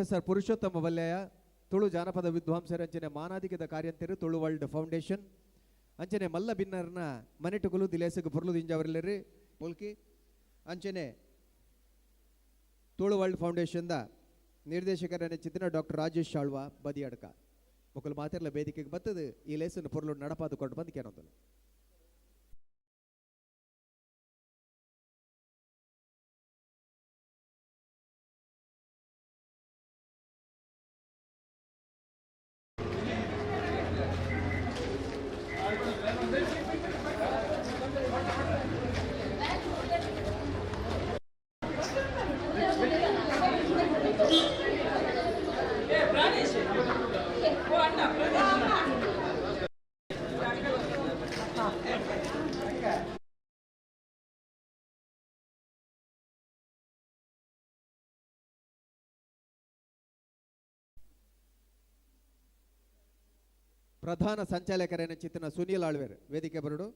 Professor Purushottama ವಲ್ಯಾಯ, Tulu ಜಾನಪದ ವಿದ್ವಾಂಸರ ಅಂಚನೆ ಮಾನಾದಿಕದ ಕಾರ್ಯಂತೆರು ತುಳು ವರ್ಲ್ಡ್ ಫೌಂಡೇಶನ್ ಅಂಚನೆ ಮಲ್ಲ ಬಿನ್ನರ್ನ ಮನೆಟುಕುಲು ದಿಲೇಸಗ್ ಪೊರ್ಲು ದಿಂಜವರ್ಲೆರ್ ಮುಲ್ಕಿ ಅಂಚನೆ ತುಳು ವರ್ಲ್ಡ್ ಫೌಂಡೇಶನ್ದ ನಿರ್ದೇಶಕರ ನೆಚ್ಚಿನ ಡಾಕ್ಟರ್ ರಾಜೇಶ್ ಆಳ್ವ ಬದಿಯಡ್ಕ ಮೊಕಲು ಮಾತೆರ್ಲ ವೇದಿಕೆಗೆ ಬತ್ತದು ಈ ಲೇಸನ್ನು ಪೊರ್ಲು ನಡಪಾದು ಕೊಟ್ಟು ಬಂದು ಕೇನೊಂದು. ಪ್ರಧಾನ ಸಂಚಾಲಕರೇನ ಚಿತ್ತನ ಸುನೀಲ್ ಆಳ್ವೇರ್ ವೇದಿಕೆ ಬರಡು.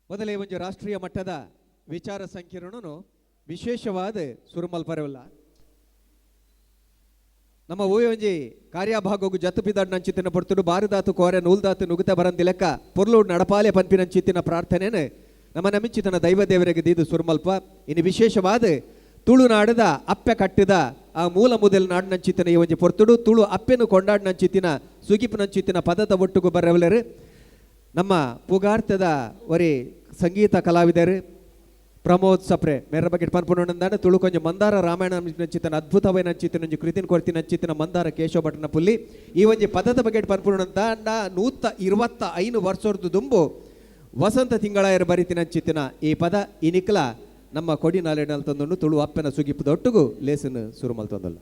ಮೊದಲೇ ಒಂದು ರಾಷ್ಟ್ರೀಯ ಮಟ್ಟದ ವಿಚಾರ ಸಂಕಿರಣನು ವಿಶೇಷವಾದ ಸುರುಮಲ್ಪರವಲ್ಲ ನಮ್ಮ ಊಯೊಂಜಿ ಕಾರ್ಯಭಾಗವು ಜತ್ತು ನಂಚಿತ್ತಿನ ಪೊರ್ತುಡು ಬಾರುದಾತು ಕೋರೆ ನೂಲ್ದಾತು ನುಗುತ ಬರಂದಿಲೆಕ್ಕ ಪೊರ್ಲು ನಡಪಾಲೆ ಪನ್ಪಿನಂಚಿತ್ತಿನ ಪ್ರಾರ್ಥನೆನು ನಮ್ಮ ನಮಿಂಚಿತನ ದೈವ ದೇವರಿಗೆ ದೀದು ಸುರುಮಲ್ಪ. ಇನ್ನು ವಿಶೇಷವಾದ ತುಳುನಾಡದ ಅಪ್ಪೆ ಕಟ್ಟಿದ ಆ ಮೂಲ ಮುದಲ್ ನಾಡಿನಂಚಿತ್ತಿನ ಈ ಒಂಜಿ ಪೊರ್ತುಡು ತುಳು ಅಪ್ಪೆನು ಕೊಂಡಾಡಿನಂಚಿತ್ತಿನ ಸುಗಿಪಿನಂಚಿತ್ತಿನ ಪದದ ಒಟ್ಟುಗು ಬರವಲರು ನಮ್ಮ ಪುಗಾರ್ತದ ಒರಿ ಸಂಗೀತ ಕಲಾವಿದರು ಪ್ರಮೋದ್ ಸಪ್ರೆ ಮೇರ ಬಗ್ಗೆ ಪನ್ಪುನಂದಾನೆ ತುಳು ಕೊಂಚ ಮಂದಾರ ರಾಮಾಯಣ ನಂಚಿತನ ಅದ್ಭುತವಾದ ನಂಚಿತನ ಒಂಜಿ ಕೃತಿನ ಕೊರ್ತಿನ ನಂಚಿತನ ಮಂದಾರ ಕೇಶವ ಭಟ್ನ ಪುಲ್ಲಿ ಈ ಒಂಜಿ ಪದದ ಬಗ್ಗೆ ಪನ್ಪುನಂದಾಂಡ 125 ವರ್ಷದ ದುಂಬು ವಸಂತ ತಿಂಗಳಾಯರು ಬರಿತಿನ ನಂಚಿತನ ಈ ಪದ ಈ ನಿಕ್ಲ ನಮ್ಮ ಕೊಡಿ ನಾಲೆಡಲ್ ತುಳು ಅಪ್ಪನ ಸುಗಿಪುದೊಟ್ಟುಗು ಲೇಸನ್ ಸುರು ಮಲ್ತೊಂದಲ್ಲ.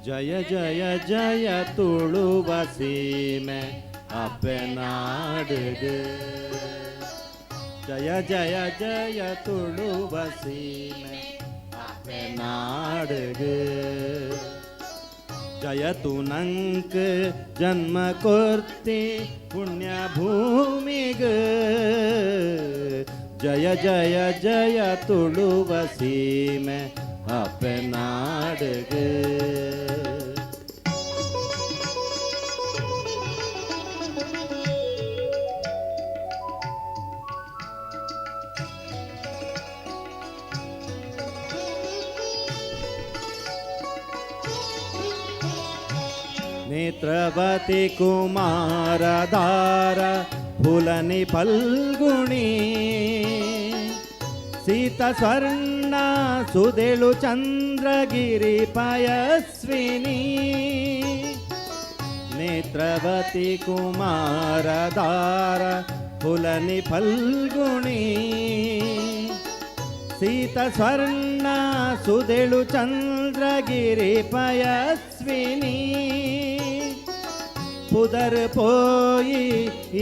ಜಯ ಜಯ ಜಯ ತುಳುವ ಸೀಮೆ ಅಪ್ಪೆನಾಡುಗೆ, ಜಯ ಜಯ ಜಯ ತುಳುವ ಸೀಮೆ ಅಪ್ಪೆನಾಡುಗೆ. ಜಯ ತುನಂಕ್ ಜನ್ಮ ಕೊರ್ತಿ ಪುಣ್ಯ ಭೂಮಿಗೆ, ಜಯ ಜಯ ಜಯ ತುಳುವ ಸೀಮೆ ಅಪ್ಪೆನಾಡುಗೆ. ನೇತ್ರವತಿ ಕುಮಾರಧಾರ ಫುಲನಿ ಫಲ್ಗುಣಿ, ಸೀತ ಸ್ವರ್ಣ ಸುದೇಳು ಚಂದ್ರಗಿರಿ ಪಯಸ್ವಿನಿ. ನೇತ್ರವತಿ ಕುಮಾರಧಾರ ಫುಲನಿ ಫಲ್ಗುಣಿ, ಸೀತ ಸ್ವರ್ಣ ಸುದೇಳು ಚಂದ್ರಗಿರಿ ಪಯಸ್ವಿನಿ. ಪುದರ್ ಪೋಯಿ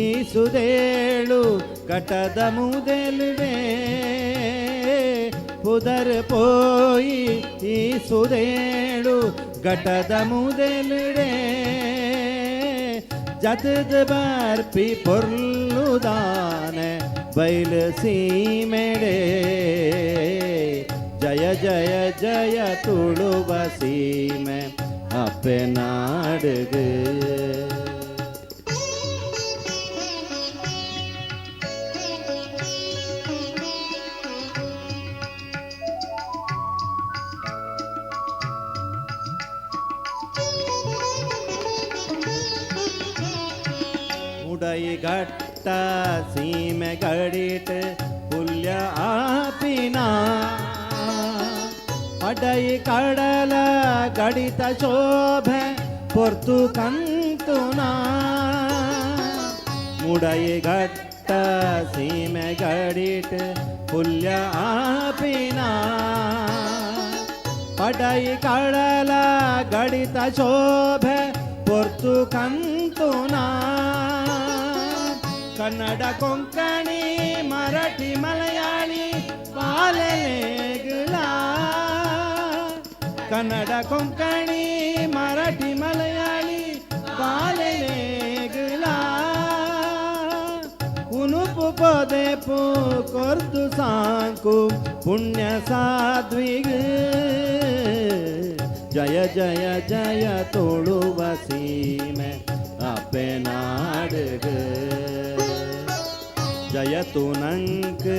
ಈ ಸುದೇಳು ಕಟದ ಮುದೆಲುವೆ, ಪುದರ್ ಪೋಯಿ ಈ ಸುದೇಳು ಘಟದ ಮುದೆಲುಡೆ. ಜತದ ಬರ್ಪಿ ಪೊರ್ಲುದಾನೆ ಬೈಲು ಸೀಮೆಡೆ, ಜಯ ಜಯ ಜಯ ತುಳುವ ಸೀಮೆ ಅಪ್ಪೆನಾಡುಗೆ. ಮುಡೈ ಘಟ್ಟ ಸೀಮೆ ಗಡಿಟ್ ಪುಲ್ಯ ಆಪಿನ ಪಡೈ ಕಡಲ ಗಡಿತ ಶೋಭೆ ಪೊರ್ತು ಕಂತುನ ಮುಡೈ ಘಟ್ಟ ಸೀಮೆ ಗಡಿಟ್ ಪುಲ್ಯ ಆಪಿನ ಪಡೈ ಕಡಲ ಗಡಿತ ಶೋಭೆ ಪೊರ್ತು ಕಂತುನ ಕನ್ನಡ ಕೊಂಕಣಿ ಮರಾಠಿ ಮಲಯಾಳಿ ಬಾಲೆಲೆಗಳ ಕನ್ನಡ ಕೊಂಕಣಿ ಮರಾಠಿ ಮಲಯಾಳಿ ಬಾಲೆಲೆಗಳ ಕುನುಪು ಪದೆಪು ಕೊರ್ದು ಸಾಂಕು ಪುಣ್ಯ ಸಾಧ್ವಿಗ ಜಯ ಜಯ ಜಯ ತುಳುವ ಸೀಮೆ ಅಪ್ಪೆ ನಾಡುಗ ಜಯತು ನಂಕ್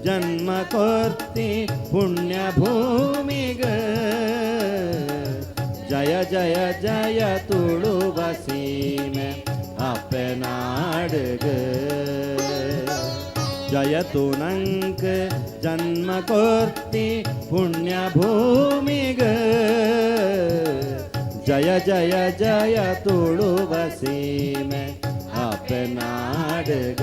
ಜನ್ಮ ಕೊರ್ತಿ ಪುಣ್ಯ ಭೂಮಿಗ ಜಯ ಜಯ ಜಯ ತುಳುವ ಸೀಮೆ ಅಪ್ಪೆ ನಾಡುಗ ಜಯತು ನಂಕ್ ಜನ್ಮ ಕೊರ್ತಿ ಪುಣ್ಯ ಭೂಮಿಗ ಜಯ ಜಯ ಜಯ ತುಳುವ ಸೀಮೆ ಅಪ್ಪೆ ನಾಡುಗ.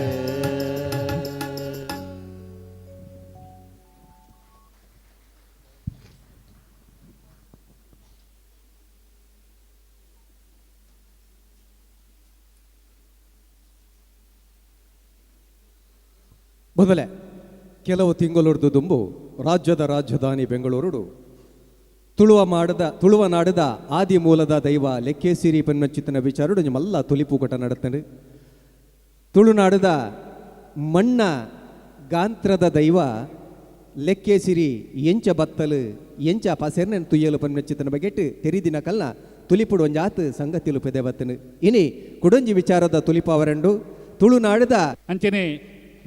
ಮೊದಲೇ ಕೆಲವು ತಿಂಗಳೊಡ್ದು ದುಂಬು ರಾಜ್ಯದ ರಾಜಧಾನಿ ಬೆಂಗಳೂರುಡು ತುಳುವ ನಾಡದ ಆದಿ ಮೂಲದ ದೈವ ಲೆಕ್ಕೇಸಿರಿ ಪನ್ನಚಿತ್ತನ ವಿಚಾರಡು ನಿಮ್ಮೆಲ್ಲ ತುಲಿಪೂಕಟ ನಡತ್ತಂಡು. ತುಳುನಾಡದ ಮಣ್ಣ ಗಾಂತ್ರದ ದೈವ ಲೆಕ್ಕೇಸಿರಿ ಎಂಚ ಬತ್ತಲು ಎಂಚ ಪಸೆರ್ನೆನ್ ತುಯ್ಯಲು ಪನ್ಮೆಚ್ಚಿತನ ಬಗೆಟ್ ತೆರಿದಿನ ಕಲ್ಲ ತುಲಿಪುಡು ಒಂಜಾತ್ ಸಂಗತಿಲು ಪೆದೆ ಬತ್ತನು. ಇನಿ ಕುಡೊಂಜಿ ವಿಚಾರದ ತುಲಿಪಾವರೆಂಡು ತುಳುನಾಡದ ಅಂಚನೆ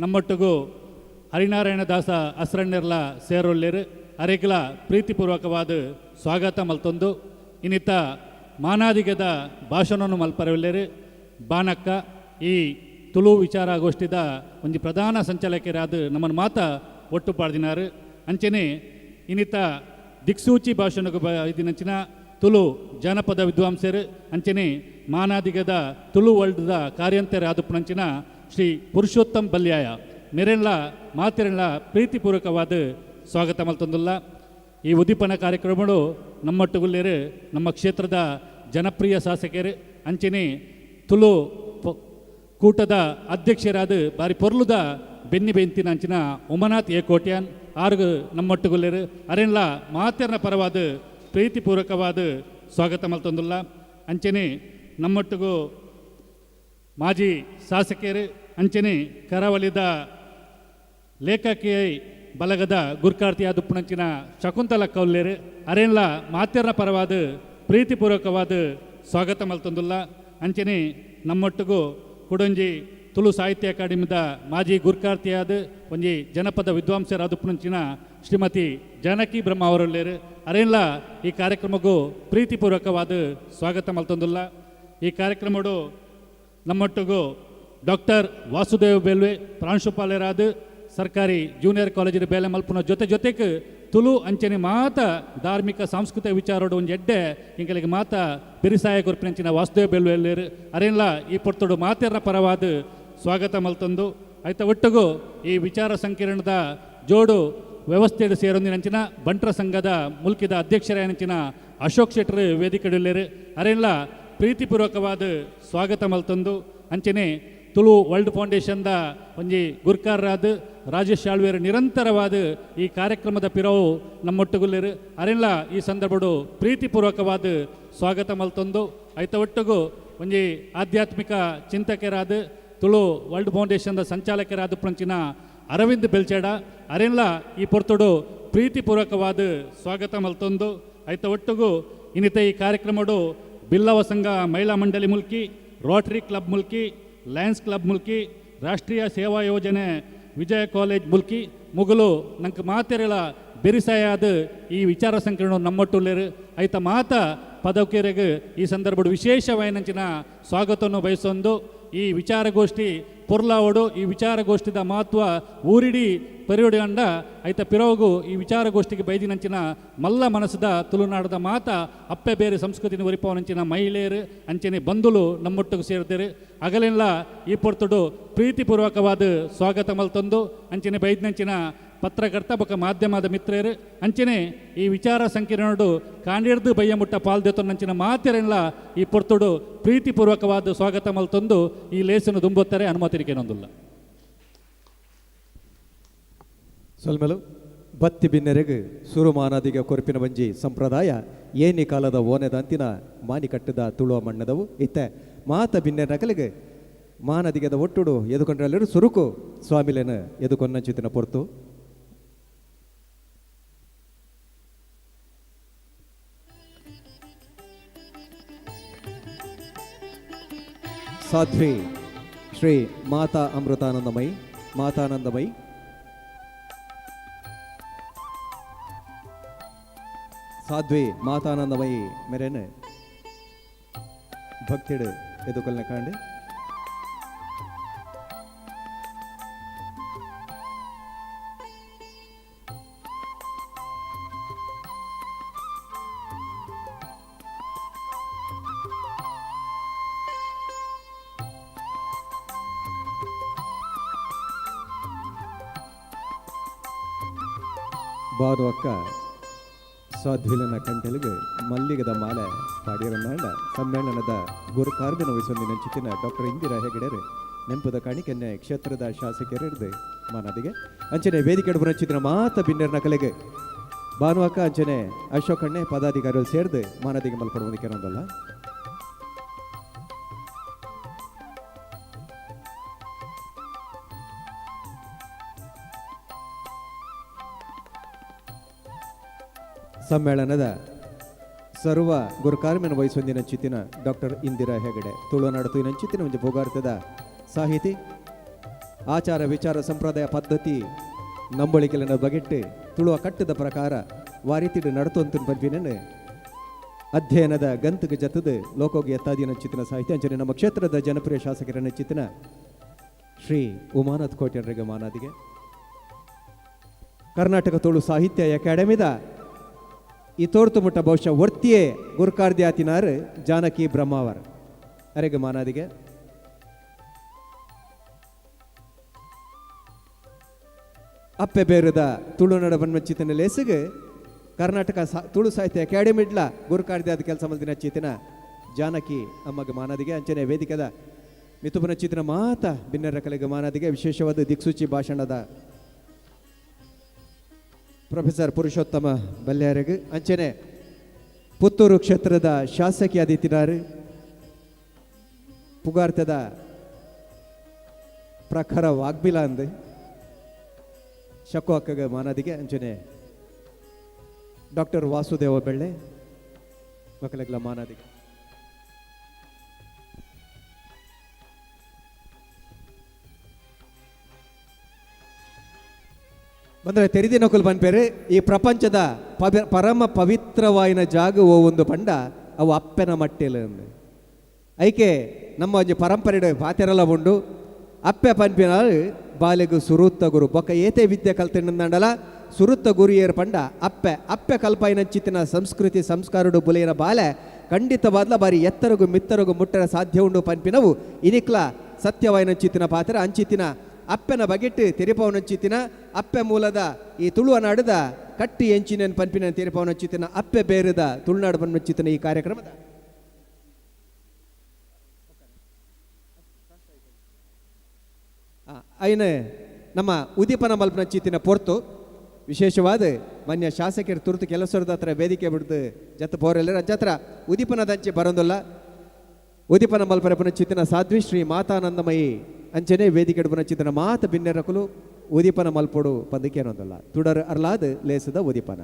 ನಮ್ಮೊಟ್ಟುಗು ಹರಿನಾರಾಯಣ ದಾಸ ಅಸ್ರಣ್ಣರ್ಲ ಸೇರೊಲ್ಲೇರು ಅರೆಗ್ಲ ಪ್ರೀತಿಪೂರ್ವಕವಾದ ಸ್ವಾಗತ ಮಲ್ತೊಂದು ಇನ್ನಿತ ಮಾನಾದಿಗದ ಭಾಷಣವನ್ನು ಮಲ್ಪರವಿಲ್ಲೇರು ಬಾನಕ್ಕ ಈ ತುಳು ವಿಚಾರಗೋಷ್ಠಿದ ಒಂಜಿ ಪ್ರಧಾನ ಸಂಚಾಲಕರಾದ ನಮ್ಮನ್ನು ಮಾತ ಒಟ್ಟು ಪಾಡ್ದಿನಾರು. ಅಂಚನೆ ಇನ್ನಿತ ದಿಕ್ಸೂಚಿ ಭಾಷಣಕ್ಕೆ ಇದಿನಂಚಿನ ತುಳು ಜಾನಪದ ವಿದ್ವಾಂಸರು ಅಂಚನೆ ಮಾನಾದಿಗದ ತುಳು ವರ್ಲ್ಡ್ದ ಕಾರ್ಯಂತರಾದಪ್ಪನಂಚಿನ ಶ್ರೀ ಪುರುಷೋತ್ತಮ್ ಬಲ್ಯಾಯ ಮೆರೆಲ್ಲ ಮಾತಿರೆಲ್ಲ ಪ್ರೀತಿಪೂರ್ವಕವಾದ ಸ್ವಾಗತ ಮಲ್ತೊಂದುಲ್ಲ. ಈ ಉದ್ದೀಪನ ಕಾರ್ಯಕ್ರಮಗಳು ನಮ್ಮೊಟ್ಟುಗುಲ್ಲೇರು ನಮ್ಮ ಕ್ಷೇತ್ರದ ಜನಪ್ರಿಯ ಶಾಸಕರು ಅಂಚನೆ ತುಳು ಕೂಟದ ಅಧ್ಯಕ್ಷರಾದ ಬಾರಿ ಪೊರ್ಲುದ ಬೆನ್ನಿ ಬೆಂತಿನ ಅಂಚಿನ ಉಮನಾಥ್ ಎ ಕೋಟ್ಯಾನ್ ಆರುಗು ನಮ್ಮೊಟ್ಟುಗುಲ್ಲೇರು ಅರೆನ್ಲ ಮಾತೆರ್ನ ಪರವಾದ ಪ್ರೀತಿಪೂರ್ವಕವಾದ ಸ್ವಾಗತ ಮಲ್ತೊಂದುಲ್ಲ. ಅಂಚನೆ ನಮ್ಮೊಟ್ಟುಗು ಮಾಜಿ ಶಾಸಕರು ಅಂಚನೆ ಕರಾವಳಿದ ಲೇಖಕಿಯ ಬಲಗದ ಗುರ್ಕಾರ್ತಿಯಾದ ಪುಣಂಚಿನ ಶಕುಂತಲ ಕೌಲ್ಲೇರು ಅರೆನ್ಲ ಮಾತೆರ್ನ ಪರವಾದ ಪ್ರೀತಿಪೂರ್ವಕವಾದ ಸ್ವಾಗತ ಮಲ್ತೊಂದುಲ್ಲ. ಅಂಚನೆ ನಮ್ಮೊಟ್ಟುಗು ಕುಡೊಂಜಿ ತುಳು ಸಾಹಿತ್ಯ ಅಕಾಡೆಮಿದ ಮಾಜಿ ಗುರ್ಕಾರ್ತಿಯಾದ ಒಂಜಿ ಜನಪದ ವಿದ್ವಾಂಸರಾದ ಪುಣಂಚಿನ ಶ್ರೀಮತಿ ಜಾನಕಿ ಬ್ರಹ್ಮ ಅವರುಳ್ಳೇರು ಅರೆನ್ಲ ಈ ಕಾರ್ಯಕ್ರಮಕ್ಕೂ ಪ್ರೀತಿಪೂರ್ವಕವಾದ ಸ್ವಾಗತ ಮಲ್ತೊಂದುಲ್ಲ. ಈ ಕಾರ್ಯಕ್ರಮಡು ನಮ್ಮೊಟ್ಟಿಗೂ ಡಾಕ್ಟರ್ ವಾಸುದೇವ್ ಬೇಲ್ವೆ ಪ್ರಾಂಶುಪಾಲರಾದ ಸರ್ಕಾರಿ ಜೂನಿಯರ್ ಕಾಲೇಜಿನ ಬೇಲೆ ಮಲ್ಪುನ ಜೊತೆ ಜೊತೆಗೆ ತುಳು ಅಂಚನೆ ಮಾತ ಧಾರ್ಮಿಕ ಸಾಂಸ್ಕೃತಿಕ ವಿಚಾರೋಡು ಒಂಜಿ ಎಡ್ಡೆ ಇಂಕಲಿಗೆ ಮಾತ ಬಿರಿಸಾಯ ಕೊರ್ಪಿನಂಚಿನ ವಾಸುದೇವ್ ಬೇಲ್ವೆ ಅರೆನ್ಲ ಈ ಪೊರ್ತುಡು ಮಾತೆರ್ನ ಪರವಾದ ಸ್ವಾಗತ ಮಲ್ತೊಂದು ಆಯ್ತ ಒಟ್ಟಿಗೂ ಈ ವಿಚಾರ ಸಂಕಿರಣದ ಜೋಡು ವ್ಯವಸ್ಥೆಡು ಸೇರೊಂದಿನಂಚಿನ ಬಂಟ್ರ ಸಂಘದ ಮುಲ್ಕಿದ ಅಧ್ಯಕ್ಷರಾಯನಂಚಿನ ಅಶೋಕ್ ಶೆಟ್ಟರ್ ವೇದಿಕೆಡುಲ್ಲೇರು ಅರೆನ್ಲ ಪ್ರೀತಿಪೂರ್ವಕವಾದ ಸ್ವಾಗತ ಮಲ್ತೊಂದು ಅಂಚನೆ ತುಳು ವರ್ಲ್ಡ್ ಫೌಂಡೇಶನ್ದ ಒಂಜಿ ಗುರ್ಕಾರರಾದ ರಾಜೇಶ್ ಶಾಳ್ವೇರ್ ನಿರಂತರವಾದ ಈ ಕಾರ್ಯಕ್ರಮದ ಪಿರವು ನಮ್ಮೊಟ್ಟುಗುಲ್ಲೇರು ಅರೆನ್ಲ ಈ ಸಂದರ್ಭಡು ಪ್ರೀತಿಪೂರ್ವಕವಾದ ಸ್ವಾಗತ ಮಲ್ತೊಂದು ಐತ ಒಟ್ಟುಗು ಒಂಜಿ ಆಧ್ಯಾತ್ಮಿಕ ಚಿಂತಕರಾದ ತುಳು ವರ್ಲ್ಡ್ ಫೌಂಡೇಶನ್ದ ಸಂಚಾಲಕರಾದ ಪಂಚಿನ ಅರವಿಂದ್ ಬೆಲ್ಚೇಡ ಅರೆನ್ಲ ಈ ಪೊರ್ತುಡು ಪ್ರೀತಿಪೂರ್ವಕವಾದ ಸ್ವಾಗತ ಮಲ್ತೊಂದು ಐತ ಒಟ್ಟುಗು ಇನ್ನಿತ ಈ ಕಾರ್ಯಕ್ರಮಡು Billava Sangha Mahila Mandali Mulki, Rotary Club Mulki, Lions Club Mulki, Rashtriya Seva Yojane Vijaya college Mulki ಮುಗುಲು ನಂಗೆ ಮಾತೆರೆಲ ಬೆರಿಸಾಯಾದ ಈ ವಿಚಾರ ಸಂಕಿರಣ ನಮ್ಮೊಟ್ಟುಲ್ಲೇರು ಐತ ಮಾತ ಪದವಿಕೆರೆಗ್ ಈ ಸಂದರ್ಭಡ್ ವಿಶೇಷವಾಯಿನಂಚಿನ ಸ್ವಾಗತವನ್ನು ಬಯಸೊಂದು ಈ ವಿಚಾರಗೋಷ್ಠಿ ಪೊರ್ಲಾವಡು ಈ ವಿಚಾರಗೋಷ್ಠಿದ ಮಹತ್ವ ಊರಿಡಿ ಪರಿಯೊಡಿ ಅಂಡ ಐತ ಪಿರೋಗು ಈ ವಿಚಾರಗೋಷ್ಠಿಗೆ ಬೈದಿನಂಚಿನ ಮಲ್ಲ ಮನಸ್ಸದ ತುಳುನಾಡದ ಮಾತ ಅಪ್ಪೆ ಬೇರೆ ಸಂಸ್ಕೃತಿನ ಒರಿಪವನಂಚಿನ ಮಹಿಳೆಯರು ಅಂಚನೆ ಬಂಧುಲು ನಮ್ಮೊಟ್ಟಿಗೆ ಸೇರ್ತಾರೆ ಅಗಲೆಲ್ಲ ಈ ಪೊರ್ತುಡು ಪ್ರೀತಿಪೂರ್ವಕವಾದ ಸ್ವಾಗತ ಮಲ್ತೊಂದು ಅಂಚನೆ ಬೈದಿನಂಚಿನ ಪತ್ರಕರ್ತ ಬೊಕ ಮಾಧ್ಯಮದ ಮಿತ್ರರು ಅಂಚನೆ ಈ ವಿಚಾರ ಸಂಕಿರಣಡು ಕಾಂಡಿರ್ದು ಬಯ್ಯಮುಟ್ಟ ಪಾಲ್ದೆತ್ತೊಂದಂಚಿನ ಮಾತೆರೆಲ್ಲ ಈ ಪೊರ್ತುಡು ಪ್ರೀತಿಪೂರ್ವಕವಾದ ಸ್ವಾಗತ ಮಲ್ತೊಂದು ಈ ಲೇಸನ್ನು ದುಂಬೊತ್ತಾರೆ ಅನುಮತಿರಿಕೆನೊಂದುಲ್ಲ. ಸೊಲ್ಮೆಲು ಬತ್ತಿ ಬಿನ್ನೆರೆಗ್ ಸುರುಮಾನದಿಗೆ ಕೊರ್ಪಿನ ಬಂಜಿ ಸಂಪ್ರದಾಯ ಏನಿ ಕಾಲದ ಓನೆದಂತಿನ ಮಾನಿ ಕಟ್ಟದ ತುಳುವ ಮಣ್ಣದವು ಇತ್ತೆ ಮಾತ ಬಿನ್ನೆ ನಕಲಿಗೆ ಮಾನದಿಗೆದ ಒಟ್ಟುಡು ಎದುಕೊಂಡ್ರಲ್ಲಿರು ಸುರುಕು ಸ್ವಾಮಿಲೇನ ಎದುಕೊನ್ನಂಚಿತಿನ ಪೊರ್ತು. ಸಾಧ್ವಿ ಶ್ರೀ ಮಾತಾ ಅಮೃತಾನಂದಮಯಿ ಮಾತಾನಂದಮಯಿ ಸಾಧ್ವಿ ಮಾತಾನಂದಮಯಿ ಮೆರೆನ್ ಭಕ್ತಿಡು ಎದುಕೊಲ್ನ ಕಾಂಡ್. ಬಾರು ಅಕ್ಕ ಸಾಧ್ವಿಲನ ಕಂಟೆಲಿಗೆ ಮಲ್ಲಿಗದ ಮಾಲೆ ಪಾಡಿರನ್ನಾಂಡ ಸಮ್ಮೇಳನದ ಗುರುಕಾರ್ದಿನ ವಹಿಸೊಂದಿನ ಚಿತ್ತಿನ ಡಾಕ್ಟರ್ ಇಂದಿರಾ ಹೆಗಡೆರು ನೆಂಪುದ ಕಾಣಿಕೆನ್ನೆ ಕ್ಷೇತ್ರದ ಶಾಸಕರಿರ್ದು ಮಾನದಿಗೆ ಅಂಚನೆ ವೇದಿಕೆ ನಂಚಿನ ಮಾತ ಬಿನ್ನೆರ್ನ ಕಲೆಗೆ ಭಾನುವಾಕ ಅಂಚನೆ ಅಶೋಕ್ ಅಣ್ಣೆ ಪದಾಧಿಕಾರಿಗಳು ಸೇರ್ದು ಮಾನದಿಗೆ ಮಲ್ಪಡುವುದಕ್ಕೆ ಒಂದಲ್ಲ. ಸಮ್ಮೇಳನದ ಸರ್ವ ಗುರುಕಾರ್ಮೆನ ವಹಿಸೊಂದಿನ ಚಿತ್ತಿನ ಡಾಕ್ಟರ್ ಇಂದಿರಾ ಹೆಗಡೆ ತುಳುನಾಡು ತುಯಿನಂಚಿತ್ತಿನ ಒಂಜಿ ಭೋಗಾರ್ಥದ ಸಾಹಿತಿ ಆಚಾರ ವಿಚಾರ ಸಂಪ್ರದಾಯ ಪದ್ಧತಿ ನಂಬಳಿಕೆಲನ ಬಗೆಟ್ಟು ತುಳುವ ಕಟ್ಟದ ಪ್ರಕಾರ ವಾರಿತಿಡು ನಡತೊಂತು ಪನ್ಪಿನ ಅಧ್ಯಯನದ ಗಂತಕ್ಕೆ ಜತದ ಲೋಕೋಗಿ ಎತ್ತಾದಿನ ಚಿತ್ತಿನ ಸಾಹಿತ್ಯ ಅಂಚನೆ ನಮ್ಮ ಕ್ಷೇತ್ರದ ಜನಪ್ರಿಯ ಶಾಸಕರನ್ನ ಚಿತ್ತಿನ ಶ್ರೀ ಉಮಾನಾಥ್ ಕೋಟ್ಯನ್ರಿಗೆ ಮಾನಾದಿಗೆ. ಕರ್ನಾಟಕ ತುಳು ಸಾಹಿತ್ಯ ಅಕಾಡೆಮಿದ ಈ ತೋರ್ತು ಮುಟ್ಟ ಬಹುಶಃ ವರ್ತಿಯೇ ಗುರುಕಾರ್ದಿ ಆತಿನಾರ್ ಜಾನಕಿ ಬ್ರಹ್ಮಾವರ್ ಅರೆಗೆ ಮಾನಾದಿಗೆ. ಅಪ್ಪೆ ಬೇರದ ತುಳುನಾಡ ಬನ್ಮಚ್ಚಿತನ ಲೇಸಿಗೆ ಕರ್ನಾಟಕ ತುಳು ಸಾಹಿತ್ಯ ಅಕಾಡೆಮಿ ಇಡ್ಲ ಗುರುಕಾರ್ದಿ ಆದ ಕೆಲಸ ಮಲ್ದಿನ ಚೇತನ ಜಾನಕಿ ಅಮ್ಮಗೆ ಮಾನಾದಿಗೆ. ಅಂಚನೆ ವೇದಿಕೆದ ಮಿತುಪನ ಚಿತ್ರ ಮಾತ ಬಿನ್ನರ ಕಲೆಗೆ ಮಾನಾದಿಗೆ. ವಿಶೇಷವಾದ ದಿಕ್ಸೂಚಿ ಭಾಷಣದ ಪ್ರೊಫೆಸರ್ ಪುರುಷೋತ್ತಮ ಬಲ್ಯಾರಿಗೆ ಅಂಚನೆ ಪುತ್ತೂರು ಕ್ಷೇತ್ರದ ಶಾಸಕಿ ಆದಿತ್ತಿನಾರು ಪುಗಾರ್ತದ ಪ್ರಖರ ವಾಗ್ಬಿಲ ಅಂದು ಶಕು ಅಕ್ಕಗ ಮಾನಾದಿಗೆ. ಅಂಚನೆ ಡಾಕ್ಟರ್ ವಾಸುದೇವ ಬೆಳ್ಳೆ ಮಕ್ಕಳಿಗೆಲ್ಲ ಮಾನಾದಿಗೆ. ಬಂದರೆ ತೆರಿದಿ ನಕುಲ್ ಪನ್ಪೇರು ಈ ಪ್ರಪಂಚದ ಪರಮ ಪವಿತ್ರವಾಯಿನ ಜಾಗ ಒಂದು ಪಂಡ ಅವು ಅಪ್ಪೆನ ಮಟ್ಟೆಲು ಅಂದು. ಐಕೆ ನಮ್ಮ ಒಂಜಿ ಪರಂಪರೆ ಪಾತೆರಲ ಉಂಡು ಅಪ್ಪೆ ಪನ್ಪಿನ ಬಾಲೆಗು ಸುರುತ್ತ ಗುರು ಬೊಕ್ಕ ಏತೆ ವಿದ್ಯೆ ಕಲ್ತಿಂಡಲ ಸುರುತ್ತ ಗುರಿಯೇರ್ ಪಂಡ ಅಪ್ಪೆ ಅಪ್ಪೆ ಕಲ್ಪಾಯಿನ ಸಂಸ್ಕೃತಿ ಸಂಸ್ಕಾರಡು ಬುಲೆಯನ ಬಾಲೆ ಖಂಡಿತವಾದ್ಲ ಬಾರಿ ಎತ್ತರಗು ಮಿತ್ತರಗು ಮುಟ್ಟರ ಸಾಧ್ಯ ಉಂಡು ಪನ್ಪಿನವು ಇನಿಕ್ಲ ಸತ್ಯವಾಯಿನ ಚಿತ್ತಿನ ಪಾತ್ರ ಅಂಚಿತ್ತಿನ ಅಪ್ಪೆನ ಬಗೆಟ್ಟು ತೆರಿಪವನಂಚಿತ್ತಿನ ಅಪ್ಪೆ ಮೂಲದ ಈ ತುಳುವ ನಾಡದ ಕಟ್ಟಿ ಎಂಚಿನ ಪನ್ಪಿನ ತೆರಿಪವನಂಚಿತ್ತಿನ ಅಪ್ಪೆ ಬೇರದ ತುಳುನಾಡು ಬನ್ಮಂಚಿತ್ತಿನ ಈ ಕಾರ್ಯಕ್ರಮದ ಐನ ನಮ್ಮ ಉದೀಪನ ಮಲ್ಪನಂಚಿತ್ತಿನ ಪೊರ್ತು ವಿಶೇಷವಾದ ಮಾನ್ಯ ಶಾಸಕರು ತುರ್ತು ಕೆಲಸದ ಹತ್ರ ವೇದಿಕೆ ಬಿಡ್ದು ಜತ್ತ ಪೋರೆಲ್ಲರ ಜತ್ರ ಉದೀಪನದಂಚೆ ಬರೋದಿಲ್ಲ. ಉದೀಪನ ಮಲ್ಪರ ಪುನಚಿತ್ತಿನ ಸಾಧ್ವಿ ಶ್ರೀ ಮಾತಾನಂದಮಯಿ ಅಂಚನೆ ವೇದಿಕೆ ಪುನಚಿತ್ತಿನ ಮಾತ ಬಿನ್ನೆರಕುಲು ಉದೀಪನ ಮಲ್ಪೊಡು ಪಂದಕ್ಕೇನೊಂದಲ್ಲ ತುಡರ್ ಅರ್ಲಾದ್ ಲೇಸದ ಉದೀಪನ.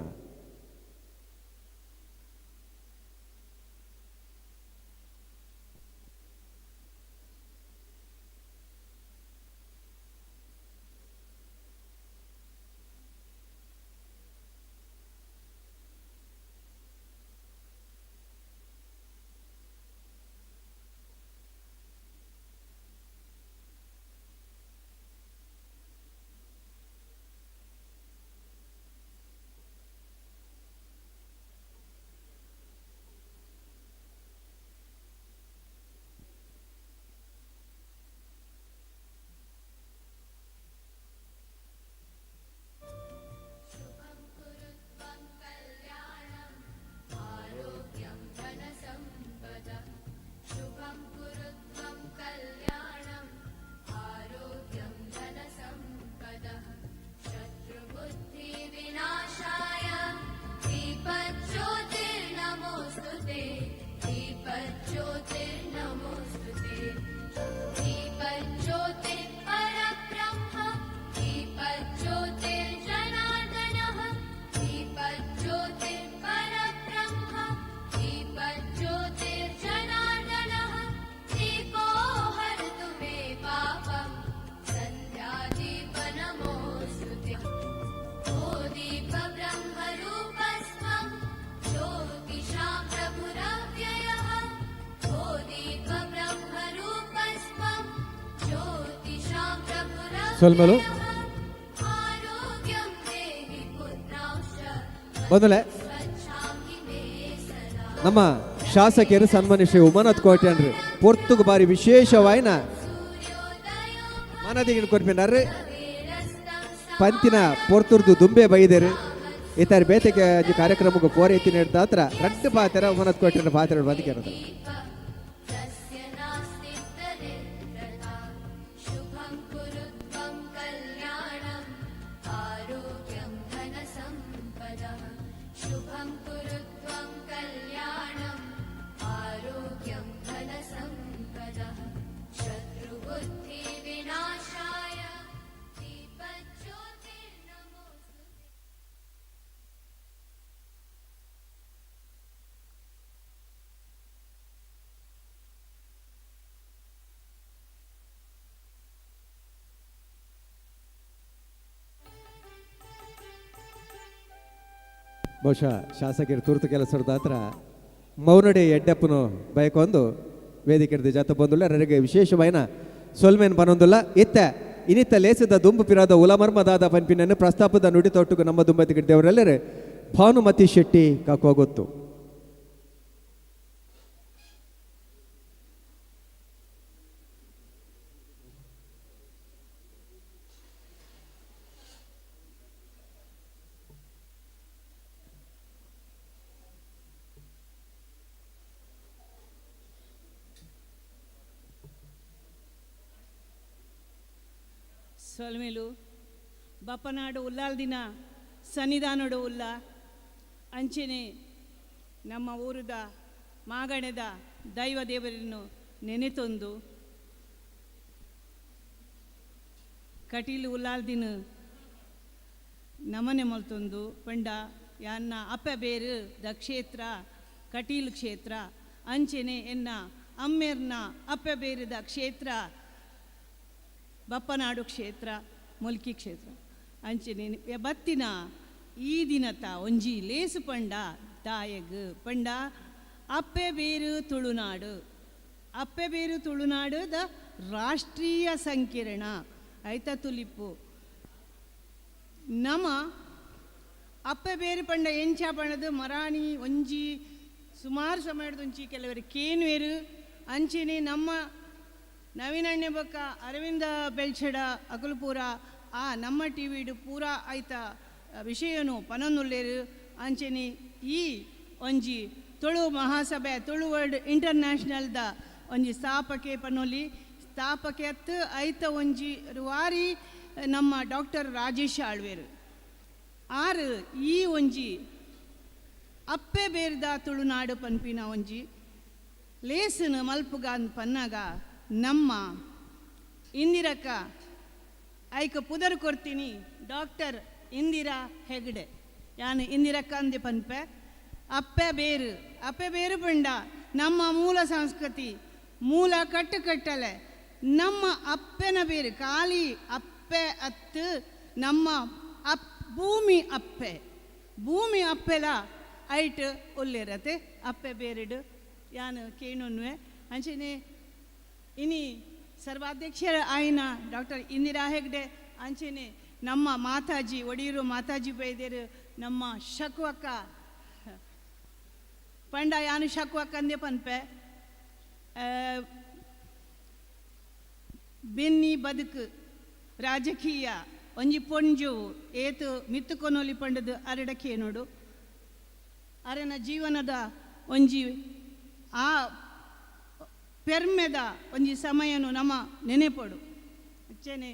ಸೊಲ್ಮೆಲು ಮೊದಲೇ ನಮ್ಮ ಶಾಸಕರು ಸನ್ಮಾನ್ಯ ಶ್ರೀ ಉಮಾನಾಥ್ ಕೋಟ್ಯಾನ್ರಿ ಪೊರ್ತುಗು ಬಾರಿ ವಿಶೇಷವಾಯಿನ ಮನದಿಗಿನ ಕೊರ್ಪಿನಾರ್ರಿ. ಪಂತಿನ ಪೊರ್ತುರ್ದು ದುಂಬೆ ಬೈದೇರು ಇತರ ಬೇತೆಗೆ ಅಂಜಿ ಕಾರ್ಯಕ್ರಮಕ್ಕೆ ಪೋರೈತಿ ನೀಡ್ತಾ ಹತ್ರ ರಡ್ಡು ಪಾತ್ರ ಉಮಾನಾಥ್ ಕೋಟ್ಯಾನ ಪಾತ್ರ ಬಂದಿಗೆ. शुभं कुरु त्वं कल्याणम् आरोग्यं धनसम्पदः। शुभं कुरु त्वं कल्याणम् आरोग्यं धनसम्पदः। शत्रुबुद्धिविनाशाय दीपज्योतिर्नमोऽस्तु। ಬಹುಶಃ ಶಾಸಕರು ತುರ್ತು ಕೆಲಸದ ಹತ್ರ ಮೌನಡಿ ಎಡ್ಡಪ್ಪನು ಬಯಕೊಂದು ವೇದಿಕೆ ಜಾತ ಬಂದುಲ್ಲ ನನಗೆ ವಿಶೇಷವಾಯಿನ ಸೊಲ್ಮೇನ್ ಬನೊಂದುಲ್ಲ. ಇತ್ತ ಇನಿತ್ತ ಲೇಸದ ದುಂಬು ಪಿರಾದ ಉಲಮರ್ಮದಾದ ಪನ್ಪಿನನ್ನು ಪ್ರಸ್ತಾಪದ ನುಡಿ ತೊಟ್ಟುಗು ನಮ್ಮ ದುಂಬತಿಗೆ ದೇವರೆಲ್ಲರೂ ಭಾನುಮತಿ ಶೆಟ್ಟಿ ಕಾಕುವ ಗೊತ್ತು. ಸೊಲ್ಮೆಲು ಬಪ್ಪನಾಡು ಉಲ್ಲಾಲ್ ದಿನ ಸನ್ನಿಧಾನಡು ಉಲ್ಲ ಅಂಚೆನೆ ನಮ್ಮ ಊರದ ಮಾಗಣದ ದೈವ ದೇವರನ್ನು ನೆನೆತೊಂದು ಕಟೀಲು ಉಲ್ಲಾಲ್ ದಿನ ನಮನೆ ಮಲ್ತೊಂದು ಪಂಡ ಯಾನ್ನ ಅಪ್ಪ ಬೇರು the ಕ್ಷೇತ್ರ ಕಟೀಲು ಕ್ಷೇತ್ರ ಅಂಚೆನೆ ಎನ್ನ ಅಮ್ಮೇರ್ನ ಅಪ್ಪ ಬೇರಿದ ಕ್ಷೇತ್ರ ಬಪ್ಪನಾಡು ಕ್ಷೇತ್ರ ಮುಲ್ಕಿ ಕ್ಷೇತ್ರ ಅಂಚೆನೆ ಬತ್ತಿನ ಈ ದಿನತ ಒಂಜಿ ಲೇಸು ಪಂಡ ತಾಯಗ್ ಪಂಡ ಅಪ್ಪೆ ಬೇರು ತುಳುನಾಡು, ಅಪ್ಪೆ ಬೇರು ತುಳುನಾಡು ದ ರಾಷ್ಟ್ರೀಯ ಸಂಕಿರಣ ಐತ ತುಲಿಪು. ನಮ ಅಪ್ಪೆ ಬೇರು ಪಂಡ ಎಂಚ ಪಂಡದು ಮರಾಣಿ ಒಂಜಿ ಸುಮಾರು ಸಮಯದ ಒಂಜಿ ಕೆಲವರು ಕೇನ್ವೇರು ಅಂಚೆನೆ ನಮ್ಮ ನವೀನಣ್ಣೆ ಬೊಕ್ಕ ಅರವಿಂದ ಬೆಲ್ಚಡ ಅಕುಲು ಪೂರ ಆ ನಮ್ಮ ಟಿ ವಿಡು ಪೂರ ಐತ ವಿಷಯನು ಪನೊಂದುಲ್ಲೇರು. ಅಂಚೆನೆ ಈ ಒಂಜಿ ತುಳು ಮಹಾಸಭೆ ತುಳು ವರ್ಲ್ಡ್ ಇಂಟರ್ನ್ಯಾಷನಲ್ದ ಒಂಜಿ ಸ್ಥಾಪಕೆ ಪನೊಲಿ ಸ್ಥಾಪಕೆ ಅತ್ತು ಐತ ಒಂಜಿ ರುವಾರಿ ನಮ್ಮ ಡಾಕ್ಟರ್ ರಾಜೇಶ್ ಆಳ್ವೇರು ಆರು ಈ ಒಂಜಿ ಅಪ್ಪೆ ಬೇರ್ದ ತುಳುನಾಡು ಪನ್ಪಿನ ಒಂಜಿ ಲೇಸನ ಮಲ್ಪುಗಾನ್ ಪನ್ನಾಗ ನಮ್ಮ ಇಂದಿರಕ್ಕ ಐಕ ಪುದರ್ ಕೊಡ್ತೀನಿ ಡಾಕ್ಟರ್ ಇಂದಿರಾ ಹೆಗ್ಡೆ. ಯಾನು ಇಂದಿರಕ್ಕ ಅಂದೆ ಪನ್ಪೆ. ಅಪ್ಪೆ ಬೇರು, ಅಪ್ಪೆ ಬೇರು ಪಂಡ ನಮ್ಮ ಮೂಲ ಸಂಸ್ಕೃತಿ ಮೂಲ ಕಟ್ಟುಕಟ್ಟಲೆ ನಮ್ಮ ಅಪ್ಪೆನ ಬೇರು ಖಾಲಿ ಅಪ್ಪೆ ಅತ್ತು ನಮ್ಮ ಅಪ್ ಭೂಮಿ ಅಪ್ಪೆ ಭೂಮಿ ಅಪ್ಪೆಲ ಐಟ್ ಒಲ್ಲೆರತೆ ಅಪ್ಪೆ ಬೇರೆಡು ಯಾನು ಕೇಣುನ್ವೆ. ಅಂಚೆನೆ ಇನಿ ಸರ್ವಾಧ್ಯಕ್ಷರ ಆಯಿನ ಡಾಕ್ಟರ್ ಇಂದಿರಾ ಹೆಗ್ಡೆ ಅಂಚೆನೆ ನಮ್ಮ ಮಾತಾಜಿ ಒಡಿಯೂರು ಮಾತಾಜಿ ಬೈದೇರು ನಮ್ಮ ಶಕುವಕ್ಕ ಪಂಡ ಯಾನು ಶಕುವಕ್ಕ ಅಂದೆ ಪನ್ಪೆ. ಬೆನ್ನಿ ಬದುಕು ರಾಜಕೀಯ ಒಂಜಿ ಪೊಂಜು ಏತು ಮಿತ್ತುಕೊನೊಲಿ ಪಂಡದು ಅರಡಕ್ಕೆ ನೋಡು ಅರೆನ ಜೀವನದ ಒಂಜಿ ಆ ಪೆರ್ಮೆದ ಒಂಜಿ ಸಮಯನು ನಮ್ಮ ನೆನೆಪೊಡು. ಅಚ್ಚನೆ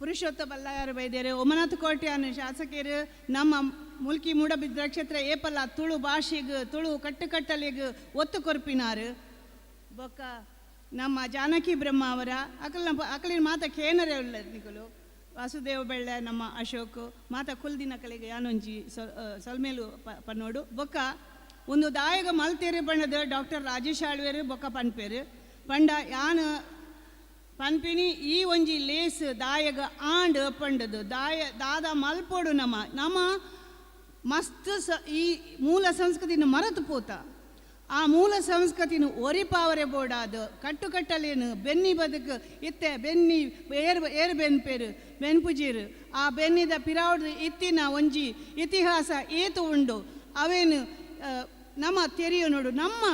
ಪುರುಷೋತ್ತ ಬಲ್ಲಾಯರು ಬೈದೇರು ಒಮನಾಥ್ ಕೋಟ್ಯಾನ್ ಶಾಸಕರು ನಮ್ಮ ಮುಲ್ಕಿ ಮೂಡಬಿದ್ರ ಕ್ಷೇತ್ರ ಏಪಲ್ಲ ತುಳು ಭಾಷೆಗೆ ತುಳು ಕಟ್ಟುಕಟ್ಟಲೆಗ್ ಒತ್ತು ಕೊರ್ಪಿನಾರು. ಬೊಕ್ಕ ನಮ್ಮ ಜಾನಕಿ ಬ್ರಹ್ಮ ಅವರ ಅಕಲ್ನ ಅಕಲಿನ ಮಾತ ಕೇನರೆ ನಿಕಲು ವಾಸುದೇವ ಬೆಳ್ಳೆ ನಮ್ಮ ಅಶೋಕ್ ಮಾತ ಕುಲ್ದಿನ ಕಲೆಗೆ ಯಾನೊಂಜಿ ಸೊಲ್ಮೇಲು ಪನ್ನೋಡು. ಬೊಕ್ಕ ಒಂದು ದಾಯಗ ಮಲ್ತೇರು ಬಣ್ಣದ ಡಾಕ್ಟರ್ ರಾಜೇಶ್ ಆಳ್ವೇರು ಬೊಕ್ಕ ಪನ್ಪೇರು ಪಂಡ ಯಾನು ಪನ್ಪಿನಿ ಈ ಒಂಜಿ ಲೇಸ್ ದಾಯಗ ಆಂಡ್ ಪಂಡದು ದಾಯ ದಾದ ಮಲ್ಪೋಡು ನಮ ನಮ ಮಸ್ತ್ ಸ ಈ ಮೂಲ ಸಂಸ್ಕೃತಿನ ಮರೆತು ಪೋತ. ಆ ಮೂಲ ಸಂಸ್ಕೃತಿನ ಒರಿಪಾವರೆ ಬೋಡಾದ ಕಟ್ಟುಕಟ್ಟಲೇನು ಬೆನ್ನಿ ಬದುಕು ಇತ್ತೆ ಬೆನ್ನಿ ಏರ್ ಏರ್ ಬೆನ್ಪೇರು ಬೆನ್ಪುಜೀರು ಆ ಬೆನ್ನಿದ ಪಿರಾವಡ್ದು ಇತ್ತಿನ ಒಂಜಿ ಇತಿಹಾಸ ಏತು ಉಂಡು. ಅವೇನು ನಮ್ಮ ತೆರಿಯು ನೋಡು ನಮ್ಮ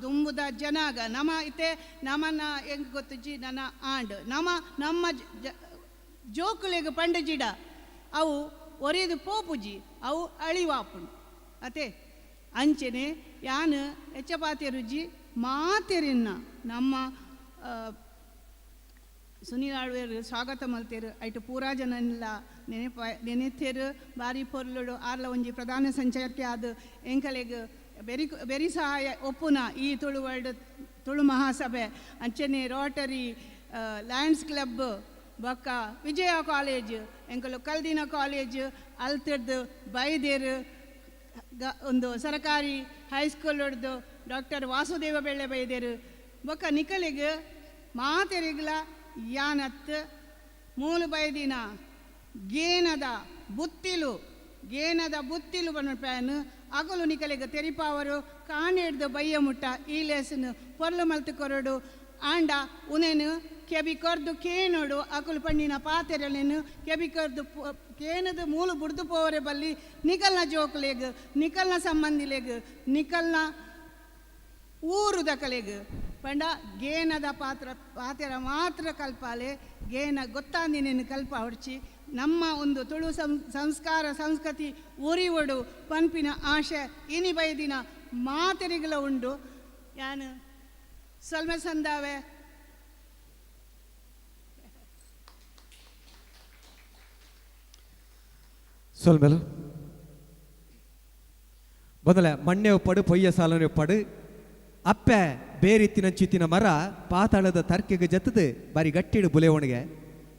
ದುಂಬುದ ಜನಾಗ ನಮ್ಮ ಇತ್ತೆ ನಮನ ಹೆಂಗೆ ಗೊತ್ತುಜಿ ನನ್ನ ಆಂಡ್ ನಮ್ಮ ನಮ್ಮ ಜೋಕುಲೆಗ್ ಪಂಡಜಿಡ ಅವು ಒರಿದು ಪೋಪುಜಿ ಅವು ಅಳಿವಾಪುಂಡು ಅತೆ. ಅಂಚೆನೆ ಯಾನ್ ಎಚ್ಚಪಾತಿ ರುಜಿ ಮಾತೆರಿನ್ನ ನಮ್ಮ ಸುನೀಲ್ ಆಳ್ವೇರು ಸ್ವಾಗತ ಮಲ್ತೇರು ಐಟು ಪೂರಾ ಜನಲ್ಲ ನೆನಪ ನೆನೆತೇರು ಬಾರಿ ಪೊರ್ಲುಡು ಆರ್ಲ ಒಂಜಿ ಪ್ರಧಾನ ಸಂಚಾರಕ್ಕೆ ಆದ ಎಂಕಲೆಗ್ ಬೆರಿ ಬೆರಿ ಸಹಾಯ ಒಪ್ಪುನ ಈ ತುಳು ವರ್ಲ್ಡ್ ತುಳು ಮಹಾಸಭೆ ಅಂಚನೆ ರೋಟರಿ ಲಯನ್ಸ್ ಕ್ಲಬ್ ಬೊಕ್ಕ ವಿಜಯ ಕಾಲೇಜ್ ಎಂಕಲು ಕಲ್ದಿನ ಕಾಲೇಜ್ ಅಲ್ತಿರ್ದು ಬೈದೇರು ಒಂದು ಸರಕಾರಿ ಹೈಸ್ಕೂಲ್ ಹೊಡ್ದು ಡಾಕ್ಟರ್ ವಾಸುದೇವ ಬೆಳ್ಳೆ ಬೈದೇರು ಬೊಕ್ಕ ನಿಕಲಿಗ್ ಮಾತೆರಿಗ್ಲ ಯಾನತ್ ಮೂಲು ಬೈದಿನ ಗೇನದ ಬುತ್ತಿಲು ಗೇನದ ಬುತ್ತಿಲು ಬಣ್ಣ ಪ್ಯಾನ್ ಅಗಲು ನಿಕಲಿಗ ತೆರಿಪಾವರು ಕಾಣಿಡ್ದು ಬಯ್ಯ ಮುಟ್ಟ ಈ ಲೇಸನ್ ಪೊರ್ಲು ಮಲ್ತು ಕೊರಡು ಆಂಡ ಉನೇನು ಕೆಬಿ ಕೊರ್ದು ಕೇನೋಡು ಅಕುಲು ಪಣ್ಣಿನ ಪಾತೆರಲೇನು ಕೆಬಿ ಕೊರ್ದು ಕೇನದು ಮೂಲು ಬುಡ್ದು ಪೋವರೆ ಬಲ್ಲಿ ನಿಕಲ್ನ ಜೋಕುಲೆಗ್ ನಿಕಲ್ನ ಸಂಬಂಧಿಲೆಗ್ ನಿಕಲ್ನ ಊರು ದಕಲೆಗ್ ಪಂಡ ಗೇನದ ಪಾತ್ರ ಪಾತೆರ ಮಾತ್ರ ಕಲ್ಪಾಲೆ ಗೇನ ಗೊತ್ತಾಂದಿನೇನು ಕಲ್ಪ ಹೊಡ್ಚಿ ನಮ್ಮ ಒಂದು ತುಳು ಸಂಸ್ಕಾರ ಸಂಸ್ಕೃತಿ ಒರಿವಡು ಪನ್ಪಿನ ಆಶೆ ಇನಿ ಬೈದಿನ ಮಾತೆರಿಗಲ ಉಂಡು. ಯಾನು ಸಲ್ಮೆ ಸಂದಾವೆ. ಸೊಲ್ಮೆಲು ಮೊದಲ ಮಣ್ಣೆ ಪಡು ಪೊಯ್ಯ ಸಾಲನೆ ಪಡು ಅಪ್ಪೆ ಬೇರಿತ್ತಿನ ಚಿತ್ತಿನ ಮರ ಪಾತಾಳದ ತರ್ಕೆಗೆ ಜತ್ತದು ಬಾರಿ ಗಟ್ಟಿಡು ಬುಲೆವಣಿಗೆ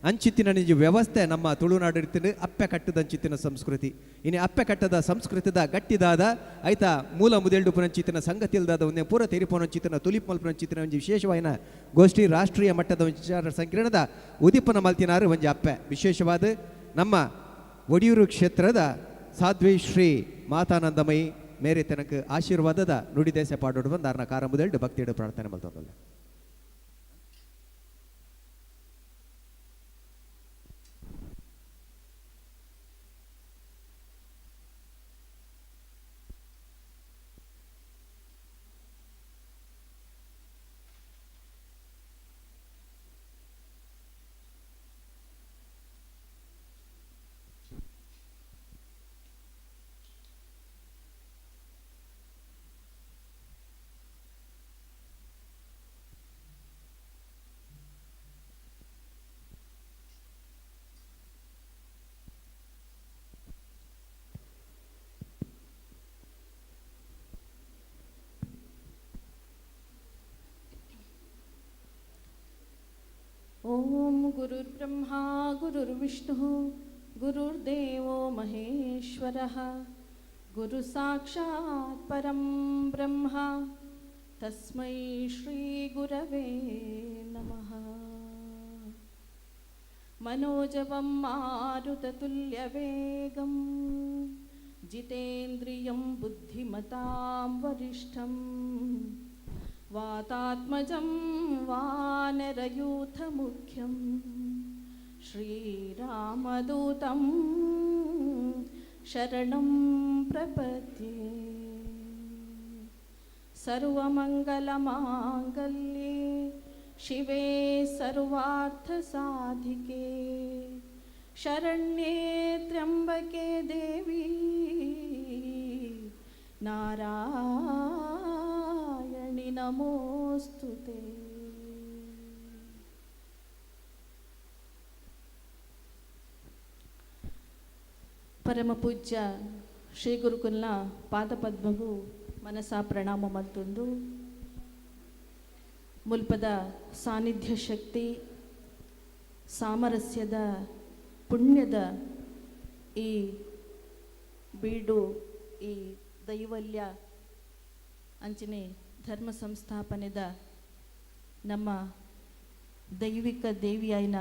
ಅಂಚಿತ್ತಿನ ನಿಜ ವ್ಯವಸ್ಥೆ ನಮ್ಮ ತುಳುನಾಡು ಇರ್ತೀನಿ ಅಪ್ಪೆ ಕಟ್ಟದ ಅಂಚಿತ್ತಿನ ಸಂಸ್ಕೃತಿ. ಇನ್ನು ಅಪ್ಪೆ ಕಟ್ಟದ ಸಂಸ್ಕೃತಿದ ಗಟ್ಟಿದಾದ ಆಯ್ತಾ ಮೂಲ ಮುದೆಲ್ಡು ಪುನಂಚಿತ್ತಿನ ಸಂಗತಿಲ್ದಾದ ಒಂದೇ ಪೂರ ತೆರಿಪೋನಂಚಿತ್ತಿನ ತುಲಿಪ್ ಮಲ್ಪುನಂಚಿತ್ತಿನ ಒಂಜಿ ವಿಶೇಷವಾಯಿನ ಗೋಷ್ಠಿ ರಾಷ್ಟ್ರೀಯ ಮಟ್ಟದ ವಿಚಾರ ಸಂಕಿರಣದ ಉದಿಪನ ಮಲ್ತಿನಾರು ಒಂಜಿ ಅಪ್ಪೆ. ವಿಶೇಷವಾದ ನಮ್ಮ ಒಡಿಯೂರು ಕ್ಷೇತ್ರದ ಸಾಧ್ವಿ ಶ್ರೀ ಮಾತಾನಂದಮಯಿ ಮೇರೆ ತನಕ ಆಶೀರ್ವಾದದ ನುಡಿದೇಶ ಪಾಡೋಡು ಬಂದು ಅರ್ನ ಕಾರ ಮುದೆಲ್ಡು ಭಕ್ತಿಡು ಪ್ರಾರ್ಥನೆ ಮಲ್ತೊಂದಲ್ಲ. ಓಂ ಗುರುರ್ಬ್ರಹ್ಮ ಗುರುರ್ವಿಷ್ಣು ಗುರುರ್ದೇವೋ ಮಹೇಶ್ವರಃ ಗುರು ಸಾಕ್ಷಾತ್ ಪರಂ ಬ್ರಹ್ಮ ತಸ್ಮೈ ಶ್ರೀ ಗುರವೇ ನಮಃ. ಮನೋಜವಂ ಮಾರುತತುಲ್ಯವೇಗಂ ಜಿತೇಂದ್ರಿಯಂ ಬುದ್ಧಿಮತಾಂ ವರಿಷ್ಠಂ ವಾತಾತ್ಮಜಂ ವಾನರಯೂಥಮುಖ್ಯಂ ಶ್ರೀರಾಮದೂತಂ ಶರಣಂ ಪ್ರಪದ್ಯೆ. ಸರ್ವಮಂಗಲಮಾಂಗಲ್ಯೆ ಶಿವೆ ಸರ್ವಾರ್ಥಸಾಧಿಕೆ ಶರಣ್ಯೇ ತ್ರ್ಯಂಬಕೆ ದೇವಿ ನಾರಾಯಣಿ ನಮೋಸ್ತುತೆ. ಪರಮಪೂಜ್ಯ ಶ್ರೀ ಗುರುಕುಲ್ನ ಪಾದಪದ್ಮವು ಮನಸಾ ಪ್ರಣಾಮ ಮತ್ತೊಂದು ಮುಲ್ಪದ ಸಾನ್ನಿಧ್ಯ ಶಕ್ತಿ ಸಾಮರಸ್ಯದ ಪುಣ್ಯದ ಈ ಬೀಡು ಈ ದೈವಲ್ಯ ಅಂಚನೆ ಧರ್ಮ ಸಂಸ್ಥಾಪನೆದ ನಮ್ಮ ದೈವಿಕ ದೇವಿಯಾಯಿನ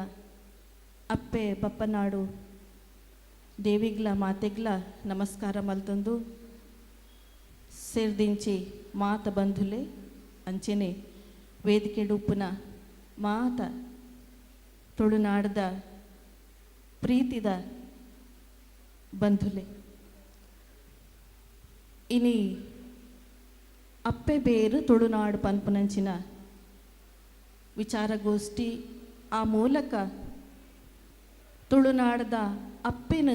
ಅಪ್ಪೆ ಬಪ್ಪನಾಡು ದೇವಿಗ್ಲ ಮಾತೆಗ್ಲ ನಮಸ್ಕಾರ ಮಲ್ತೊಂದು. ಸೇರ್ದಿಂಚಿ ಮಾತ ಬಂಧುಲೆ ಅಂಚೆನೆ ವೇದಿಕೆ ಉಪ್ಪುನ ಮಾತ ತುಳುನಾಡದ ಪ್ರೀತಿದ ಬಂಧುಲೆ, ಇನಿ ಅಪ್ಪೆ ಬೇರು ತುಳುನಾಡು ಪನ್ಪುನಂಚಿನ ವಿಚಾರಗೋಷ್ಠಿ ಆ ಮೂಲಕ ತುಳುನಾಡದ ಅಪ್ಪೆನ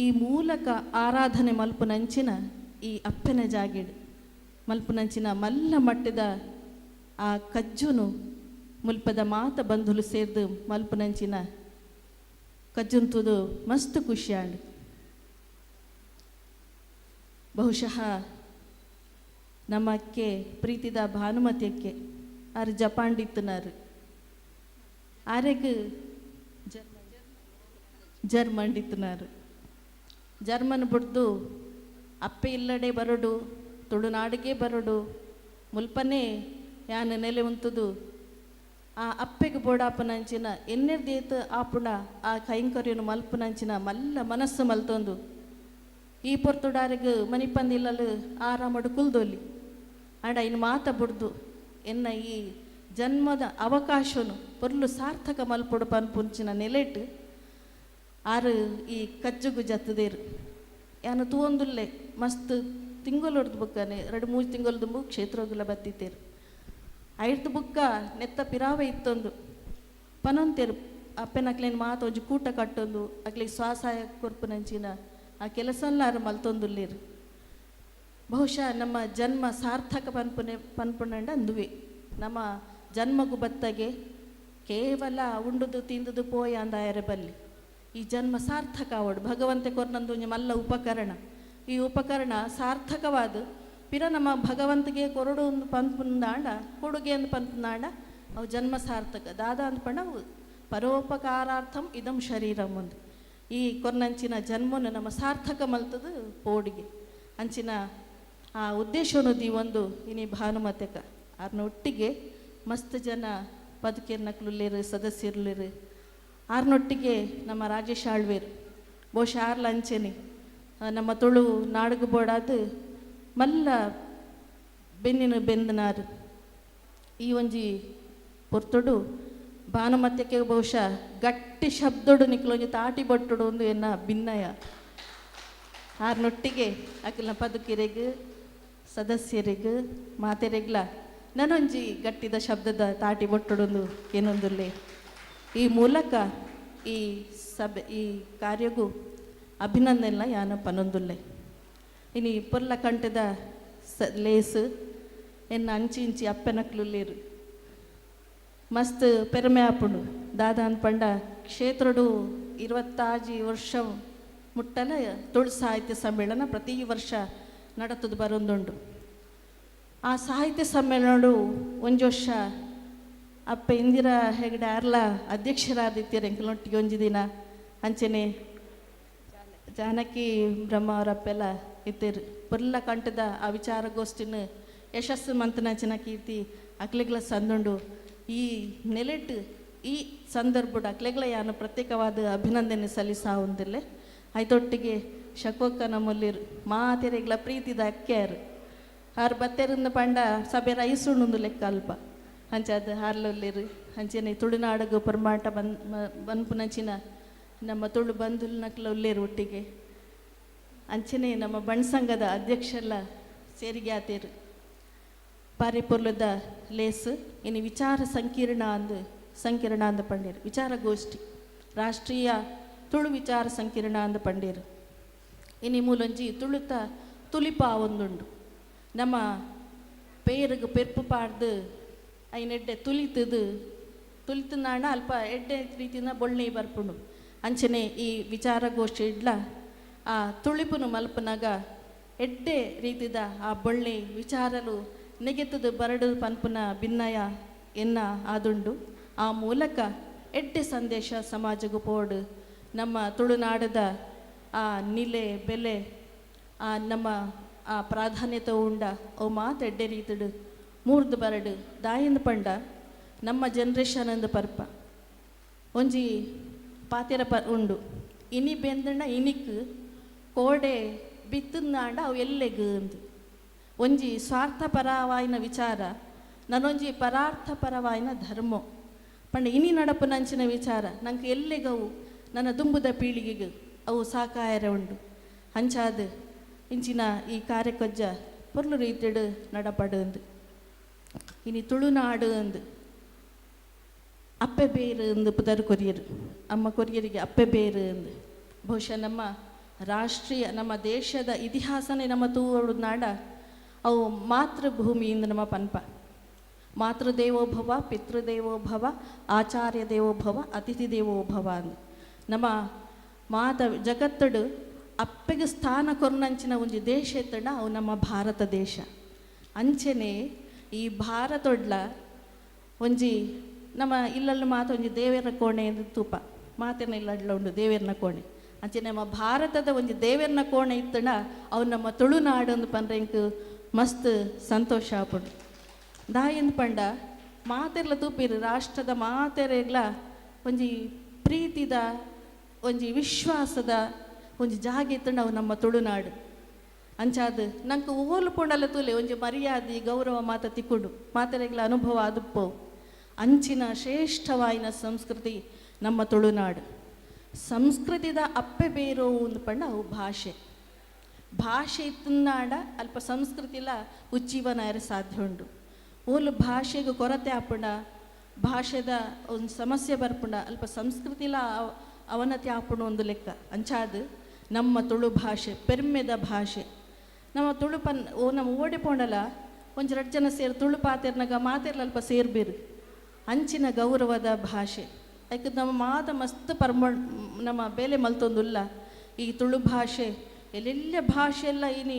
ಈ ಮೂಲಕ ಆರಾಧನೆ ಮಲ್ಪುನಂಚಿನ ಈ ಅಪ್ಪೆನ ಜಾಗಿಡ್ ಮಲ್ಪುನಂಚಿನ ಮಲ್ಲ ಮಟ್ಟದ ಆ ಕಜ್ಜುನು ಮುಲ್ಪದ ಮಾತ ಬಂಧುಲು ಸೇರ್ದು ಮಲ್ಪುನಂಚಿನ ಕಜ್ಜುಂತುದು ಮಸ್ತ್ ಖುಷಿಯಾಂಡ್. ಬಹುಶಃ ನಮ್ಮಕ್ಕೆ ಪ್ರೀತಿದ ಭಾನುಮತಿಯಕ್ಕೆ ಆರು ಜಪಾಂಡಿತ್ತನಾರು ಆರೆಗ್ ಜರ್ಮಂಡಿತ್ತನಾರು ಜರ್ಮನ್ ಬುಡ್ದು ಅಪ್ಪೆ ಇಲ್ಲಡೆ ಬರಡು ತುಳುನಾಡಿಗೆ ಬರಡು ಮುಲ್ಪನೇ ಯಾನ್ ನೆಲೆ ಉಂತುದು ಆ ಅಪ್ಪೆಗೆ ಬೋಡಾಪನಂಚಿನ ಎನ್ನೆರ್ದೇತ್ ಆಪುಣ ಆ ಕೈಂಕರ್ಯನು ಮಲ್ಪುನಂಚಿನ ಮಲ್ಲ ಮನಸ್ಸು ಮಲ್ತೊಂದು ಈ ಪೊರ್ತುಡಾರಿಗ್ ಮನಿಪಂದಿಲ್ಲಲು ಆರಾಮಡು ಕುಲ್ದೊಲಿ ಆಂಡ ಇನ್ನು ಮಾತ ಬುಡ್ದು ಎನ್ನ ಈ ಜನ್ಮದ ಅವಕಾಶನು ಪೊರ್ಲು ಸಾರ್ಥಕ ಮಲ್ಪೊಡು ಪನ್ಪುಂಚಿನ ನೆಲೆಟ್ ಆರು ಈ ಕಜ್ಜುಗು ಜತ್ತದೇರು ಯಾನು ತೂವೊಂದುಲ್ಲೆ ಮಸ್ತ್ ತಿಂಗೊಲೊಡ್ದು ಬುಕ್ಕನೆ ಎರಡು ಮೂರು ತಿಂಗೊಲುದುಂಬು ಕ್ಷೇತ್ರಗುಲ ಬತ್ತಿತ್ತೇರು ಐರ್ದು ಬುಕ್ಕ ನೆತ್ತ ಪಿರಾವೆ ಇತ್ತೊಂದು ಪನೊಂತೇರು ಅಪ್ಪೆನಕ್ಲೇನು ಮಾತ ಒಂಜಿ ಕೂಟ ಕಟ್ಟೊಂದು ಅಕ್ಲಿಗೆ ಸ್ವಸಹಾಯ ಕೊರ್ಪುನಂಚಿನ ಆ ಕೆಲಸಲ್ಲ ಆರು ಮಲ್ತೊಂದುಲ್ಲೇರು. ಬಹುಶಃ ನಮ್ಮ ಜನ್ಮ ಸಾರ್ಥಕ ಪನ್ಪುನೆ ಪನ್ಪುನಂಡ ಅಂದುವೆ ನಮ್ಮ ಜನ್ಮಗು ಬತ್ತಗೆ ಕೇವಲ ಉಂಡುದು ತಿಂದುದು ಪೋಯ ಅಂದಾಯರೆ ಬಲ್ಲಿ ಈ ಜನ್ಮ ಸಾರ್ಥಕ ಆವಡು ಭಗವಂತೆ ಕೊರ್ನಂದು ಒಂಜಿ ಮಲ್ಲ ಉಪಕರಣ ಈ ಉಪಕರಣ ಸಾರ್ಥಕವಾದ ಪಿರ ನಮ್ಮ ಭಗವಂತಗೆ ಕೊರಡು ಒಂದು ಪನ್ಪುಂದಾಂಡ ಕೊಡುಗೆ ಒಂದು ಪನ್ಪುಂದಾಂಡ ಅವು ಜನ್ಮ ಸಾರ್ಥಕ ದಾದ ಅಂದ್ಪಂಡ ಅವು ಪರೋಪಕಾರಾರ್ಥಂ ಇದಂ ಶರೀರಂ ಒಂದು ಈ ಕೊರ್ನಂಚಿನ ಜನ್ಮನು ನಮ್ಮ ಸಾರ್ಥಕ ಮಲ್ತದು ಪೋಡಿಗೆ ಅಂಚಿನ ಆ ಉದ್ದೇಶವನ್ನು ಈ ಒಂದು ಇನಿ ಭಾನುಮತೆಕ ಆರ್ನ ಒಟ್ಟಿಗೆ ಮಸ್ತ್ ಜನ ಪದುಕೇರ್ನಕ್ಲುಲ್ಲೇರು ಸದಸ್ಯರುಲೇರು ಆರ್ನೊಟ್ಟಿಗೆ ನಮ್ಮ ರಾಜೇಶ್ ಆಳ್ವೇರು ಬಹುಶಃ ಆರ್ಲ ಅಂಚೆನೆ ನಮ್ಮ ತುಳು ನಾಡುಗು ಬೋಡಾದ ಮಲ್ಲ ಬೆನ್ನಿನ ಬೆಂದನಾರು ಈ ಒಂಜಿ ಪೊರ್ತುಡು ಭಾನುಮತ್ಯಕ್ಕೆ ಬಹುಶಃ ಗಟ್ಟಿ ಶಬ್ದೊಡು ನಿಕ್ಲೊಂಜಿ ತಾಟಿ ಬಟ್ಟುಡು ಒಂದು ಎನ್ನ ಭಿನ್ನಯ ಆರ್ನೊಟ್ಟಿಗೆ ಅಖಿಲ ಪದುಕಿರೆಗ್ ಸದಸ್ಯರಿಗ್ ಮಾತೆರೆಗ್ಲ ನನೊಂಜಿ ಗಟ್ಟಿದ ಶಬ್ದದ ತಾಟಿ ಬೊಟ್ಟುಡೊಂದು ಏನೊಂದುಲ್ಲೆ ಈ ಮೂಲಕ ಈ ಸಭೆ ಈ ಕಾರ್ಯಗೂ ಅಭಿನಂದನೆಲ್ಲ ಯಾನ ಪನೊಂದುಲ್ಲೆ. ಇನಿ ಪೊರ್ಲ ಕಂಠದ ಲೇಸ್ ಎನ್ನ ಅಂಚಿ ಇಂಚಿ ಅಪ್ಪೆನಕ್ಲುಲ್ಲೇರು ಮಸ್ತ್ ಪೆರ್ಮೆ ಆಪುಂಡು ದಾದ ಪಂಡ ಕ್ಷೇತ್ರಡು 25 ವರ್ಷ ಮುಟ್ಟಲ ತುಳು ಸಾಹಿತ್ಯ ಸಮ್ಮೇಳನ ಪ್ರತಿ ವರ್ಷ ನಡತದ ಬರೊಂದುಂಡು. ಆ ಸಾಹಿತ್ಯ ಸಮ್ಮೇಳನಡು ಒಂಜಿ ವರ್ಷ ಅಪ್ಪ ಇಂದಿರಾ ಹೆಗಡೆ ಅರ್ಲ ಅಧ್ಯಕ್ಷರಾದಿತ್ಯರು ಎಂಕಲ್ನೊಟ್ಟಿಗೆ ಒಂಜಿ ದಿನ ಅಂಚೆನೆ ಜಾನಕಿ ಬ್ರಹ್ಮ ಅವರಪ್ಪೆಲ್ಲ ಇತ್ತೆರು ಪೊರ್ಲ ಕಂಠದ ಆ ವಿಚಾರಗೋಷ್ಠಿನ ಯಶಸ್ಸು ಮಂತನಂಚಿನ ಕೀರ್ತಿ ಅಕ್ಲೆಗ್ಲ ಸಂದುಂಡು. ಈ ನೆಲೆಟ್ ಈ ಸಂದರ್ಭಡ್ ಅಕ್ಲೆಗ್ಲ ಯಾನು ಪ್ರತ್ಯೇಕವಾದ ಅಭಿನಂದನೆ ಸಲ್ಲಿಸಾವುಂದಿಲ್ಲೆ. ಐತೊಟ್ಟಿಗೆ ಶಕೋಕ್ಕ ನಮ್ಮಲ್ಲಿರು ಮಾತೆರೆಗ್ಲ ಪ್ರೀತಿದ ಅಕ್ಕ್ಯಾರು ಆರು ಬತ್ತೆರಿಂದ ಪಂಡ ಸಭೆ ರೈಸುಂಡು ಲೆಕ್ಕ ಅಲ್ಪ ಅಂಚಾದ ಹಾರ್ಲೊಲ್ಲಿರು ಅಂಚೆನೆ ತುಳುನಾಡಗು ಪರ್ಮಾಟ ಬನ್ಪುನಂಚಿನ ನಮ್ಮ ತುಳು ಬಂಧುಲ್ನಕ್ಲ ಉಲ್ಲೇರು ಒಟ್ಟಿಗೆ ಅಂಚೆನೆ ನಮ್ಮ ಬಣ್ಸಂಘದ ಅಧ್ಯಕ್ಷೆಲ್ಲ ಸೇರಿಗೆ ಆತೇರು ಪಾರಿಪೊರ್ಲದ ಲೇಸ್ ಇನ್ನು ವಿಚಾರ ಸಂಕಿರಣ ಅಂದು ಸಂಕಿರಣ ಅಂದ ಪಂಡೇರು ವಿಚಾರಗೋಷ್ಠಿ ರಾಷ್ಟ್ರೀಯ ತುಳು ವಿಚಾರ ಸಂಕಿರಣ ಅಂದ ಪಂಡೇರು ಇನಿ ಮೂಲೊಂಜಿ ತುಳುತ ತುಲಿಪ ಒಂದುಂಡು ನಮ್ಮ ಪೇರುಗು ಪೆರ್ಪು ಪಾಡ್ದು ಐನ್ ಎಡ್ಡೆ ತುಲಿತದು ತುಲಿತನಾಣ ಅಲ್ಪ ಎಡ್ಡೆ ರೀತಿನ ಬೊಳ್ಳಿ ಬರ್ಪುಂಡು ಅಂಚನೆ ಈ ವಿಚಾರಗೋಷ್ಠಿ ಇಡ್ಲ ಆ ತುಳಿಪುನು ಮಲ್ಪನಾಗ ಎಡ್ಡೆ ರೀತಿದ ಆ ಬೊಳ್ಳಿ ವಿಚಾರಲು ನೆಗೆತದು ಬರಡು ಪನ್ಪುನ ಭಿನ್ನಯ ಎನ್ನ ಆದುಂಡು. ಆ ಮೂಲಕ ಎಡ್ಡೆ ಸಂದೇಶ ಸಮಾಜಗೂ ಪೋಡು ನಮ್ಮ ತುಳುನಾಡದ ಆ ನಿಲೆ ಬೆಲೆ ಆ ನಮ್ಮ ಆ ಪ್ರಾಧಾನ್ಯತೆ ಉಂಡ ಅವು ಮಾತು ಎಡ್ಡೆ ರೀತಿಡು ಮೂರ್ದು ಬರಡು ದಾಯಿಂದ ಪಂಡ ನಮ್ಮ ಜನ್ರೇಷನ್ ಅಂದು ಪರ್ಪ ಒಂಜಿ ಪಾತೆರ ಪ ಉಂಡು ಇನಿ ಬೆಂದಣ ಇನಿಕ್ ಕೋಡೆ ಬಿತ್ತುಂದಾಂಡ ಅವು ಎಲ್ಲೆಗ್ ಅಂದು. ಒಂಜಿ ಸ್ವಾರ್ಥಪರವಾಯಿನ ವಿಚಾರ, ನನೊಂಜಿ ಪರಾರ್ಥಪರವಾಯಿನ ಧರ್ಮ. ಪಂಡ ಇನಿ ನಡಪುನಂಚಿನ ವಿಚಾರ ನಂಗೆ ಎಲ್ಲೆಗವು ನನ್ನ ದುಂಬುದ ಪೀಳಿಗೆಗೆ ಅವು ಸಾಕಾಯರ ಉಂಡು. ಅಂಚಾದ್ ಇಂಚಿನ ಈ ಕಾರ್ಯಕೊಜ್ಜ ಪೊರ್ಲು ರೀತಿಡು ನಡಪಡು. ಇನಿ ತುಳುನಾಡು ಅಂದು ಅಪ್ಪೆ ಬೇರು ಅಂದು ಪುದರ್ ಕೊರಿಯರು, ಅಮ್ಮ ಕೊರಿಯರಿಗೆ ಅಪ್ಪೆ ಬೇರು ಅಂದು. ಬಹುಶಃ ನಮ್ಮ ರಾಷ್ಟ್ರೀಯ ನಮ್ಮ ದೇಶದ ಇತಿಹಾಸನೇ ನಮ್ಮ ತೂವಡು ನಾಡ ಅವು ಮಾತೃಭೂಮಿಯಿಂದ ನಮ್ಮ ಪನ್ಪ. ಮಾತೃದೇವೋ ಭವ, ಪಿತೃದೇವೋ ಭವ, ಆಚಾರ್ಯ ದೇವೋ ಭವ, ಅತಿಥಿ ದೇವೋ ಭವ ಅಂದು. ನಮ್ಮ ಮಾತ ಜಗತ್ತಡು ಅಪ್ಪೆಗೆ ಸ್ಥಾನ ಕೊರ್ನಂಚಿನ ಒಂಜಿ ದೇಶ ಇತ್ತಂಡ ಅವು ನಮ್ಮ ಭಾರತ ದೇಶ. ಅಂಚೆನೆ ಈ ಭಾರತೊಡ್ಲ ಒಂಜಿ ನಮ್ಮ ಇಲ್ಲಲ್ಲಿ ಮಾತ ಒಂಜಿ ದೇವೆರ್ನ ಕೋಣೆ ಎಂದು ತೂಪ, ಮಾತೆನ ಇಲ್ಲಡ್ಲ ಉಂಡು ದೇವೆರ್ನ ಕೋಣೆ. ಅಂಚೆ ನಮ್ಮ ಭಾರತದ ಒಂಜಿ ದೇವೆರ್ನ ಕೋಣೆ ಇತ್ತಂಡ ಅವು ನಮ್ಮ ತುಳುನಾಡು ಅಂದ್ ಪಂಡ್ರೆ ಎಂಕ್ ಮಸ್ತ್ ಸಂತೋಷ ಆಪುಂಡು. ದಾಯೆಂದ್ ಪಂಡ ಮಾತೆರ್ಲ ತೂಪಿರು ರಾಷ್ಟ್ರದ ಮಾತೆರೆಗ್ಲ ಒಂಜಿ ಪ್ರೀತಿದ ಒಂಜಿ ವಿಶ್ವಾಸದ ಒಂಜಿ ಜಾಗೆ ಇತ್ತಂಡ ಅವು ನಮ್ಮ ತುಳುನಾಡು. ಅಂಚಾದ್ ನಂಕ್ ಓಲು ಪೋಂಡಲ ತೂಲೆ ಒಂಜಿ ಮರ್ಯಾದೆ ಗೌರವ ಮಾತ ತಿಕ್ಕುಂಡು, ಮಾತೆರೆಗ್ಲ ಅನುಭವ ಆದುಪ್ಪು. ಅಂಚಿನ ಶ್ರೇಷ್ಠವಾಯಿನ ಸಂಸ್ಕೃತಿ ನಮ್ಮ ತುಳುನಾಡು. ಸಂಸ್ಕೃತಿದ ಅಪ್ಪೆ ಬೇರು ಅಂದ್ ಪಂಡ ಅವು ಭಾಷೆ. ಭಾಷೆ ಇತ್ತುನಾಡ ಅಲ್ಪ ಸಂಸ್ಕೃತಿಲ ಉಜ್ಜೀವನ ಆಯೆರೆ ಸಾಧ್ಯ ಉಂಡು. ಓಲು ಭಾಷೆಗೆ ಕೊರತೆ ಆಪುಂಡ, ಭಾಷೆದ ಒಂದು ಸಮಸ್ಯೆ ಬರ್ಪುಂಡ ಅಲ್ಪ ಸಂಸ್ಕೃತಿಲ ಅವನತಿ ಆಪುಂಡು ಒಂದು ಲೆಕ್ಕ. ಅಂಚಾದ್ ನಮ್ಮ ತುಳು ಭಾಷೆ ಪೆರ್ಮೆದ ಭಾಷೆ. ನಮ್ಮ ತುಳು ಪನ್ ಓ ನಮ್ಮ ಓಡೆ ಪೋಂಡಲ ಒಂಜಿ ರಡ್ಡ್ ಜನ ಸೇರ್ ತುಳು ಪಾತೆರ್ನಗ ಮಾತೆರ್ಲ ಅಲ್ಪ ಸೇರ್ಬೇರು. ಅಂಚಿನ ಗೌರವದ ಭಾಷೆ. ಐಕ್ ನಮ್ಮ ಮಾತ ಮಸ್ತ್ ಪರ್ಮ ನಮ್ಮ ಬೇಲೆ ಮಲ್ತೊಂದುಲ್ಲ. ಈ ತುಳು ಭಾಷೆ ಎಲ್ಲೆಲ್ಲ ಭಾಷೆ ಎಲ್ಲ ಇನಿ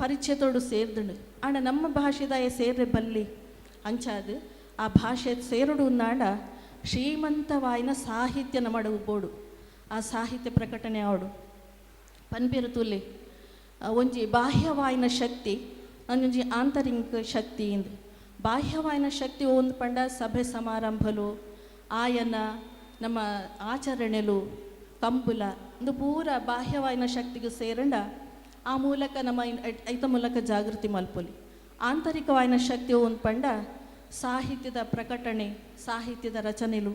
ಪರಿಚಯದೋಡು ಸೇರ್ದುಂಡು, ಆಂಡ ನಮ್ಮ ಭಾಷೆದಾಯ ಸೇರ್ರೆ ಬಲ್ಲಿ. ಅಂಚಾದ್ ಆ ಭಾಷೆ ಸೇರುಡು ಉನ್ನಾಂಡ ಶ್ರೀಮಂತವಾಯಿನ ಸಾಹಿತ್ಯ ನಮ್ಮ ಬೋಡು, ಆ ಸಾಹಿತ್ಯ ಪ್ರಕಟಣೆ ಆವಡು. ಪನ್ಪೆರು ತೂಲೆ ಒಂಜಿ ಬಾಹ್ಯವಾಯಿನ ಶಕ್ತಿ ಒಂಜಿ ಆಂತರಿಕ ಶಕ್ತಿ ಇಂದ್. ಬಾಹ್ಯವಾಯಿನ ಶಕ್ತಿ ಒಂದು ಪಂಡ ಸಭೆ ಸಮಾರಂಭಲು, ಆಯನ ನಮ್ಮ ಆಚರಣೆಲು, ಕಂಬುಲ ಒಂದು ಪೂರ ಬಾಹ್ಯವಾಯಿನ ಶಕ್ತಿಗೆ ಸೇರಂಡ ಆ ಮೂಲಕ ನಮ್ಮ ಐತ ಮೂಲಕ ಜಾಗೃತಿ ಮಲ್ಪೊಲಿ. ಆಂತರಿಕವಾಯಿನ ಶಕ್ತಿ ಒಂದು ಪಂಡ ಸಾಹಿತ್ಯದ ಪ್ರಕಟಣೆ, ಸಾಹಿತ್ಯದ ರಚನೆಲು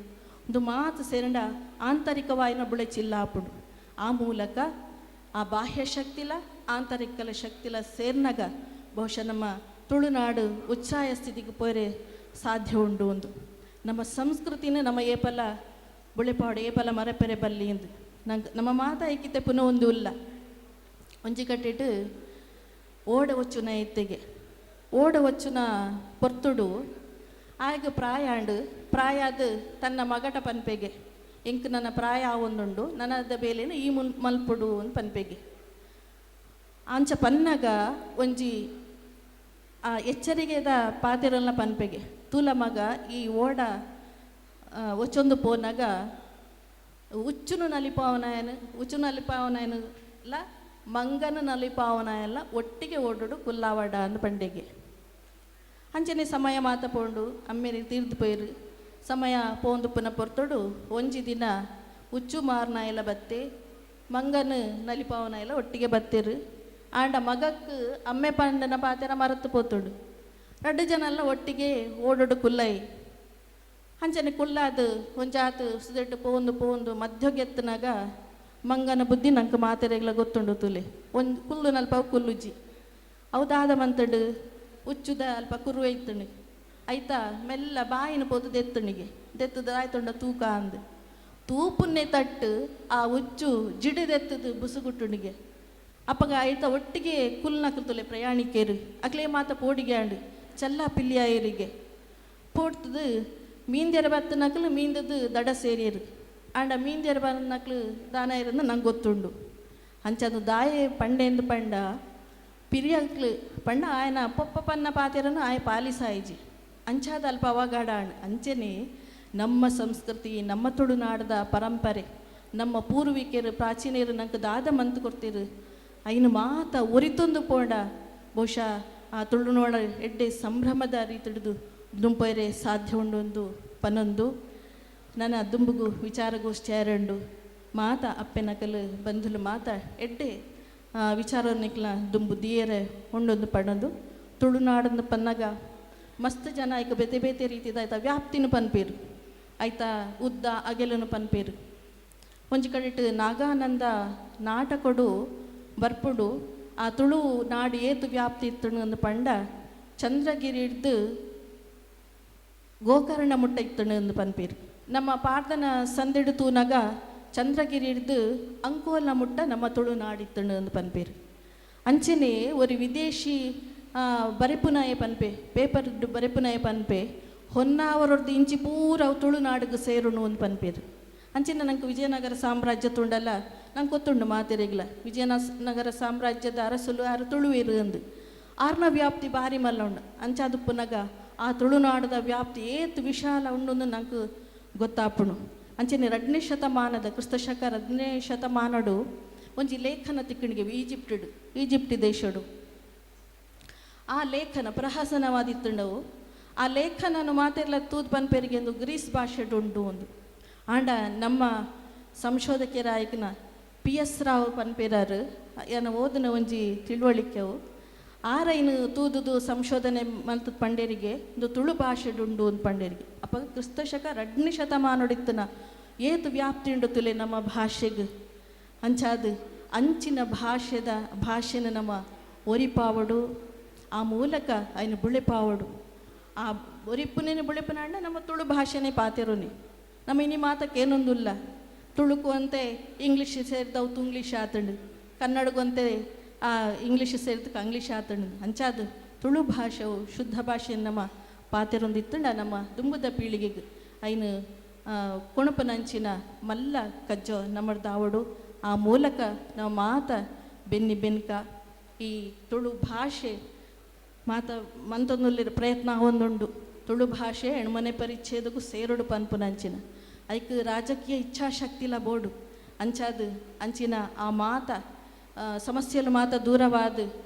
ಒಂದು ಮಾತು ಸೇರಂಡ ಆಂತರಿಕವಾಯಿನ ಬುಳೆಚಿಲ್ಲ ಆಪುಂಡು. ಆ ಮೂಲಕ ಆ ಬಾಹ್ಯ ಶಕ್ತಿಲ ಆಂತರಿಕಲ ಶಕ್ತಿಲ ಸೇರ್ನಾಗ ಬಹುಶಃ ನಮ್ಮ ತುಳುನಾಡು ಉಚ್ಚಾಯ ಸ್ಥಿತಿಗೆ ಪೋರೆ ಸಾಧ್ಯ ಉಂಡು. ಒಂದು ನಮ್ಮ ಸಂಸ್ಕೃತಿನ ನಮ್ಮ ಏಪಲ ಬುಳೆಪಾಡು ಏಪಲ ಮರಪೆರೆ ಬಲ್ಲಿ ಎಂದು ನಂಗೆ ನಮ್ಮ ಮಾತ ಐಕಿತೆ ಪುನಃ ಒಂದು ಉಲ್ಲ. ಒಂಜಿ ಕಟ್ಟಿಟ್ಟು ಓಡ ಒಚ್ಚುನ ಇತ್ತೆಗೆ ಓಡ ಒಚ್ಚುನ ಪೊರ್ತುಡು ಆಗ ಪ್ರಾಯ ಆಂಡು ಪ್ರಾಯಾದ ತನ್ನ ಮಗಟ ಪನ್ಪೆಗೆ ಎಂಕ್ ನನ್ನ ಪ್ರಾಯ ಆವೊಂದುಂಡು ನನ್ನದ ಬೇಲೆನ ಈ ಮುನ್ ಮಲ್ಪುಡು ಅಂದ್ ಪನ್ಪೆಗೆ. ಅಂಚ ಪನ್ನಗ ಒಂಜಿ ಆ ಎಚ್ಚರಿಗೆದ ಪಾತೆರಲ್ನ ಪನ್ಪೆಗೆ, ತೂಲ ಮಗ ಈ ಓಡ ಒಚ್ಚೊಂದು ಪೋನಾಗ ಉಚ್ಚುನು ನಲಿಪಾವನಾಯನು ಉಚ್ಚು ನಲಿಪಾವನಾಯನು ಲ ಮಂಗನ ನಲಿಪಾವನಾಯಲ್ಲ ಒಟ್ಟಿಗೆ ಓಡೋಡು ಕುಲ್ಲಾವಡ ಅಂದ್ ಪಂಡೆಗೆ. ಅಂಚನೆ ಸಮಯ ಮಾತ ಪೋಂಡು ಅಮ್ಮೇರಿ ತೀರ್ದು ಪೋಯಿರು. ಸಮಯ ಪೋಂದು ಪುನ ಪೊರ್ತೊಡು ಒಂಜಿ ದಿನ ಉಚ್ಚು ಮಾರ್ನಾಯಲ ಬತ್ತೆ ಮಂಗನ ನಲಿಪಾವನಾಯಲ ಒಟ್ಟಿಗೆ ಬತ್ತೇರು. ಆಂಡ ಮಗಕ್ ಅಮ್ಮೆ ಪಂಡನ ಪಾತೆರ ಮರತ್ತು ಪೋತುಂಡು. ರಡ್ಡು ಜನ ಎಲ್ಲ ಒಟ್ಟಿಗೆ ಓಡೋಡು ಕುಲ್ಲೈ. ಅಂಚನೆ ಕುಲ್ಲಾದು ಒಂಜಾತ್ ಸುದೆಟ್ಟು ಪೋಂದು ಪೋಂದು ಮಧ್ಯಗೆತ್ತನಾಗ ಮಂಗನ ಬುದ್ಧಿ ನಂಗೆ ಮಾತೆರೆಗ್ಲ ಗೊತ್ತುಂಡು ತುಲೆ ಒಂದು ಕುಲ್ಲು ನಲ್ಪ ಕುಲ್ಲುಜ್ಜಿ ಅವು ದಾದ ಮಂತಂಡು ಉಚ್ಚುದ ಅಲ್ಪ ಕುರುವೆ ಇತ್ತುಂಡು ಐತಾ ಮೆಲ್ಲ ಬಾಯಿನ ಪೋತು ದೆತ್ತುಣಿಗೆ ದೆತ್ತದ ಆಯ್ತುಂಡ ತೂಕ ಅಂದು ತೂಪುನ್ನೆ ತಟ್ಟು ಆ ಉಚ್ಚು ಜಿಡಿದೆತ್ತದು ಬುಸುಗುಟ್ಟುಣಿಗೆ. ಅಪ್ಪಗ ಐತ ಒಟ್ಟಿಗೆ ಕುಲ್ನಕಲು ತುಲೆ ಪ್ರಯಾಣಿಕರು ಅಕ್ಲೇ ಮಾತ ಪೋಡಿಗೆ ಆಂಡು ಚಲ್ಲ ಪಿಲ್ಲಿಯಾಯರಿಗೆ ಪೋಡ್ತದು ಮೀಂದ್ಯರ ಬತ್ತನಕಲು ಮೀಂದದು ದಡ ಸೇರಿಯರು. ಆಂಡ ಮೀಂದ್ಯರ ಬನ್ನಕ್ಲು ದಾನ ಇರಂದು ನಂಗೆ ಗೊತ್ತುಂಡು. ಅಂಚದು ದಾಯೆ ಪಂಡೆಂದು ಪಂಡ ಪಿರಿಯಕ್ಲು ಪಂಡ ಆಯನ ಪೊಪ್ಪ ಪನ್ನ ಪಾತೆರನು ಆಯ ಪಾಲಿಸಾಯಿಜಿ ಅಂಚಾದ ಅಲ್ಪ ಅವಗಾಡ ಅಂಚೆನೆ ನಮ್ಮ ಸಂಸ್ಕೃತಿ ನಮ್ಮ ತುಳುನಾಡದ ಪರಂಪರೆ ನಮ್ಮ ಪೂರ್ವಿಕರು ಪ್ರಾಚೀನರು ನಂಗೆ ದಾದ ಮಂತ್ ಕೊಡ್ತೀರು ಐನು ಮಾತ ಒರಿತೊಂದು ಪೋಂಡ ಬಹುಶಃ ಆ ತುಳುನಾಡ ಎಡ್ಡೆ ಸಂಭ್ರಮದ ರೀತಿಡಿದು ದುಂಪೈರೆ ಸಾಧ್ಯ ಉಂಡೊಂದು ಪನೊಂದು ನನ್ನ ದುಂಬುಗು ವಿಚಾರಗೋಷ್ಠಿ ಆರಂಡು ಮಾತ ಅಪ್ಪೆನಕಲು ಬಂಧುಲು ಮಾತ ಎಡ್ಡೆ ವಿಚಾರನಿಕ್ಲ ದುಂಬು ದಿಯರೆ ಉಂಡೊಂದು ಪಡೊಂದು ತುಳುನಾಡಂದು ಪನ್ನಗ ಮಸ್ತ್ ಜನ ಐಕ ಬೇತೆ ಬೇತೆ ರೀತಿದ ಆಯ್ತಾ ವ್ಯಾಪ್ತಿನ ಪನ್ಪೇರು, ಆಯ್ತಾ ಉದ್ದ ಅಗೆಲನು ಪನ್ಪೇರು. ಒಂಜಿ ಕಡೆಟ್ ನಾಗಾನಂದ ನಾಟಕೊಡು ಬರ್ಪುಡು ಆ ತುಳು ನಾಡು ಏತು ವ್ಯಾಪ್ತಿ ಇತ್ತು ಅಂದು ಪಂಡ ಚಂದ್ರಗಿರಿ ಹಿಡ್ದು ಗೋಕರ್ಣ ಮುಟ್ಟ ಇತ್ತುಂಡು ಅಂದು ಪನ್ಪೇರು. ನಮ್ಮ ಪಾರ್ದನ ಸಂದೆಡು ತೂನಗ ಚಂದ್ರಗಿರಿ ಹಿಡ್ದು ಅಂಕೋಲ ಮುಟ್ಟ ನಮ್ಮ ತುಳುನಾಡಿತ್ತುಂಡು ಅಂದು ಪನ್ಪೇರು. ಅಂಚನೆ ಒಂದು ವಿದೇಶಿ ಬರೆಪುನಾಯ ಪನ್ಪೆ, ಪೇಪರ್ ಬರೆಪುನಾಯ ಪನ್ಪೆ, ಹೊನ್ನಾವರದ್ದು ಇಂಚಿ ಪೂರ ಅವು ತುಳುನಾಡಿಗೆ ಸೇರುಣು ಅಂದು ಪನ್ಪೇರು. ಅಂಚನೆ ನಂಗೆ ವಿಜಯನಗರ ಸಾಮ್ರಾಜ್ಯ ತುಂಡಲ್ಲ ನಂಗೆ ಗೊತ್ತುಂಡು ಮಾತೆರೆಗ್ಲ ವಿಜಯನಗರ ಸಾಮ್ರಾಜ್ಯದ ಅರಸುಲು ಆರು ತುಳುವೇರು ಅಂದು ಆರ್ನ ವ್ಯಾಪ್ತಿ ಭಾರಿ ಮಲ್ಲ ಉಂಡು. ಅಂಚಾದುಪ್ಪುನಗ ಆ ತುಳುನಾಡದ ವ್ಯಾಪ್ತಿ ಏತ್ ವಿಶಾಲ ಉಂಡು ನಂಗೆ ಗೊತ್ತಾಪುಣು. ಅಂಚನೆ 2ನೇ ಶತಮಾನದ ಕ್ರಿಸ್ತಶಕ 2ನೇ ಶತಮಾನಡು ಒಂಜಿ ಲೇಖನ ತಿಕ್ಕಣಿಗೆ ಈಜಿಪ್ಟುಡು, ಈಜಿಪ್ಟ್ ದೇಶಡು. ಆ ಲೇಖನ ಪ್ರಹಸನವಾದಿತ್ತುಂಡವು. ಆ ಲೇಖನನು ಮಾತೆಲ್ಲ ತೂದ್ ಪನ್ಪೆರಿಗೆ ಒಂದು ಗ್ರೀಸ್ ಭಾಷೆಡು ಉಂಡು ಒಂದು. ಆಂಡ ನಮ್ಮ ಸಂಶೋಧಕರಾಯಕನ ಪಿ ಎಸ್ ರಾವ್ ಪನ್ಪೆರಾರು ಏನ ಓದಿನ ಒಂಜಿ ತಿಳುವಳಿಕೆವು ಆರೈನು ತೂದುದು ಸಂಶೋಧನೆ ಮಲ್ತ ಪಂಡೇರಿಗೆ ಒಂದು ತುಳು ಭಾಷೆಡುಂಡು ಒಂದು ಪಂಡೇರಿಗೆ. ಅಪ್ಪ ಕ್ರಿಸ್ತಶಕ 2ನೇ ಶತಮಾನಡಿತ್ತನ ಏತು ವ್ಯಾಪ್ತಿ ಉಂಡು ತುಲೆ ನಮ್ಮ ಭಾಷೆಗೆ. ಅಂಚಾದು ಅಂಚಿನ ಭಾಷೆದ ಭಾಷೆನ ನಮ್ಮ ಒರಿಪಾವಡು, ಆ ಮೂಲಕ ಐನು ಬುಳೆಪಾವಡು. ಆ ಒರಿಪುನೇನು ಬುಳೆಪುನಾಂಡ ನಮ್ಮ ತುಳು ಭಾಷೆನೇ ಪಾತೆರುನಿ. ನಮ್ಮ ಇನಿ ಮಾತಕ್ಕೆ ಏನೊಂದುಲ್ಲ ತುಳುಕು ಅಂತೆ ಇಂಗ್ಲೀಷ್ ಸೇರಿದವು ತುಂಗ್ಲೀಷ್ ಆತಂಡು, ಕನ್ನಡಗಂತೆ ಆ ಇಂಗ್ಲೀಷ್ ಸೇರಿದ ಕಂಗ್ಲೀಷ್ ಆತಂಡು. ಅಂಚಾದು ತುಳು ಭಾಷೆವು ಶುದ್ಧ ಭಾಷೆಯನ್ನು ನಮ್ಮ ಪಾತೆರೊಂದಿತ್ತುಂಡ ನಮ್ಮ ದುಂಬುದ ಪೀಳಿಗೆಗೆ ಐನು ಕೊಣಪನಂಚಿನ ಮಲ್ಲ ಕಜ್ಜೋ ನಮ್ಮದಾವಡು. ಆ ಮೂಲಕ ನಾವು ಮಾತ ಬೆನ್ನಿ ಬೆನ್ಕ ಈ ತುಳು ಭಾಷೆ ಮಾತ ಮಂತೊಂದುಲ್ಲಿರ ಪ್ರಯತ್ನ ಒಂದುಂಡು. ತುಳು ಭಾಷೆ ಎಣ್ಮನೆ ಪರಿಚ್ಛೇದಕ್ಕೂ ಸೇರುಡು ಪನ್ಪುನಂಚಿನ ಐಕ್ ರಾಜಕೀಯ ಇಚ್ಛಾಶಕ್ತಿಲ ಬೋಡು. ಅಂಚಾದು ಅಂಚಿನ ಆ ಮಾತ ಸಮಸ್ಯೆಲು ಮಾತ ದೂರವಾದ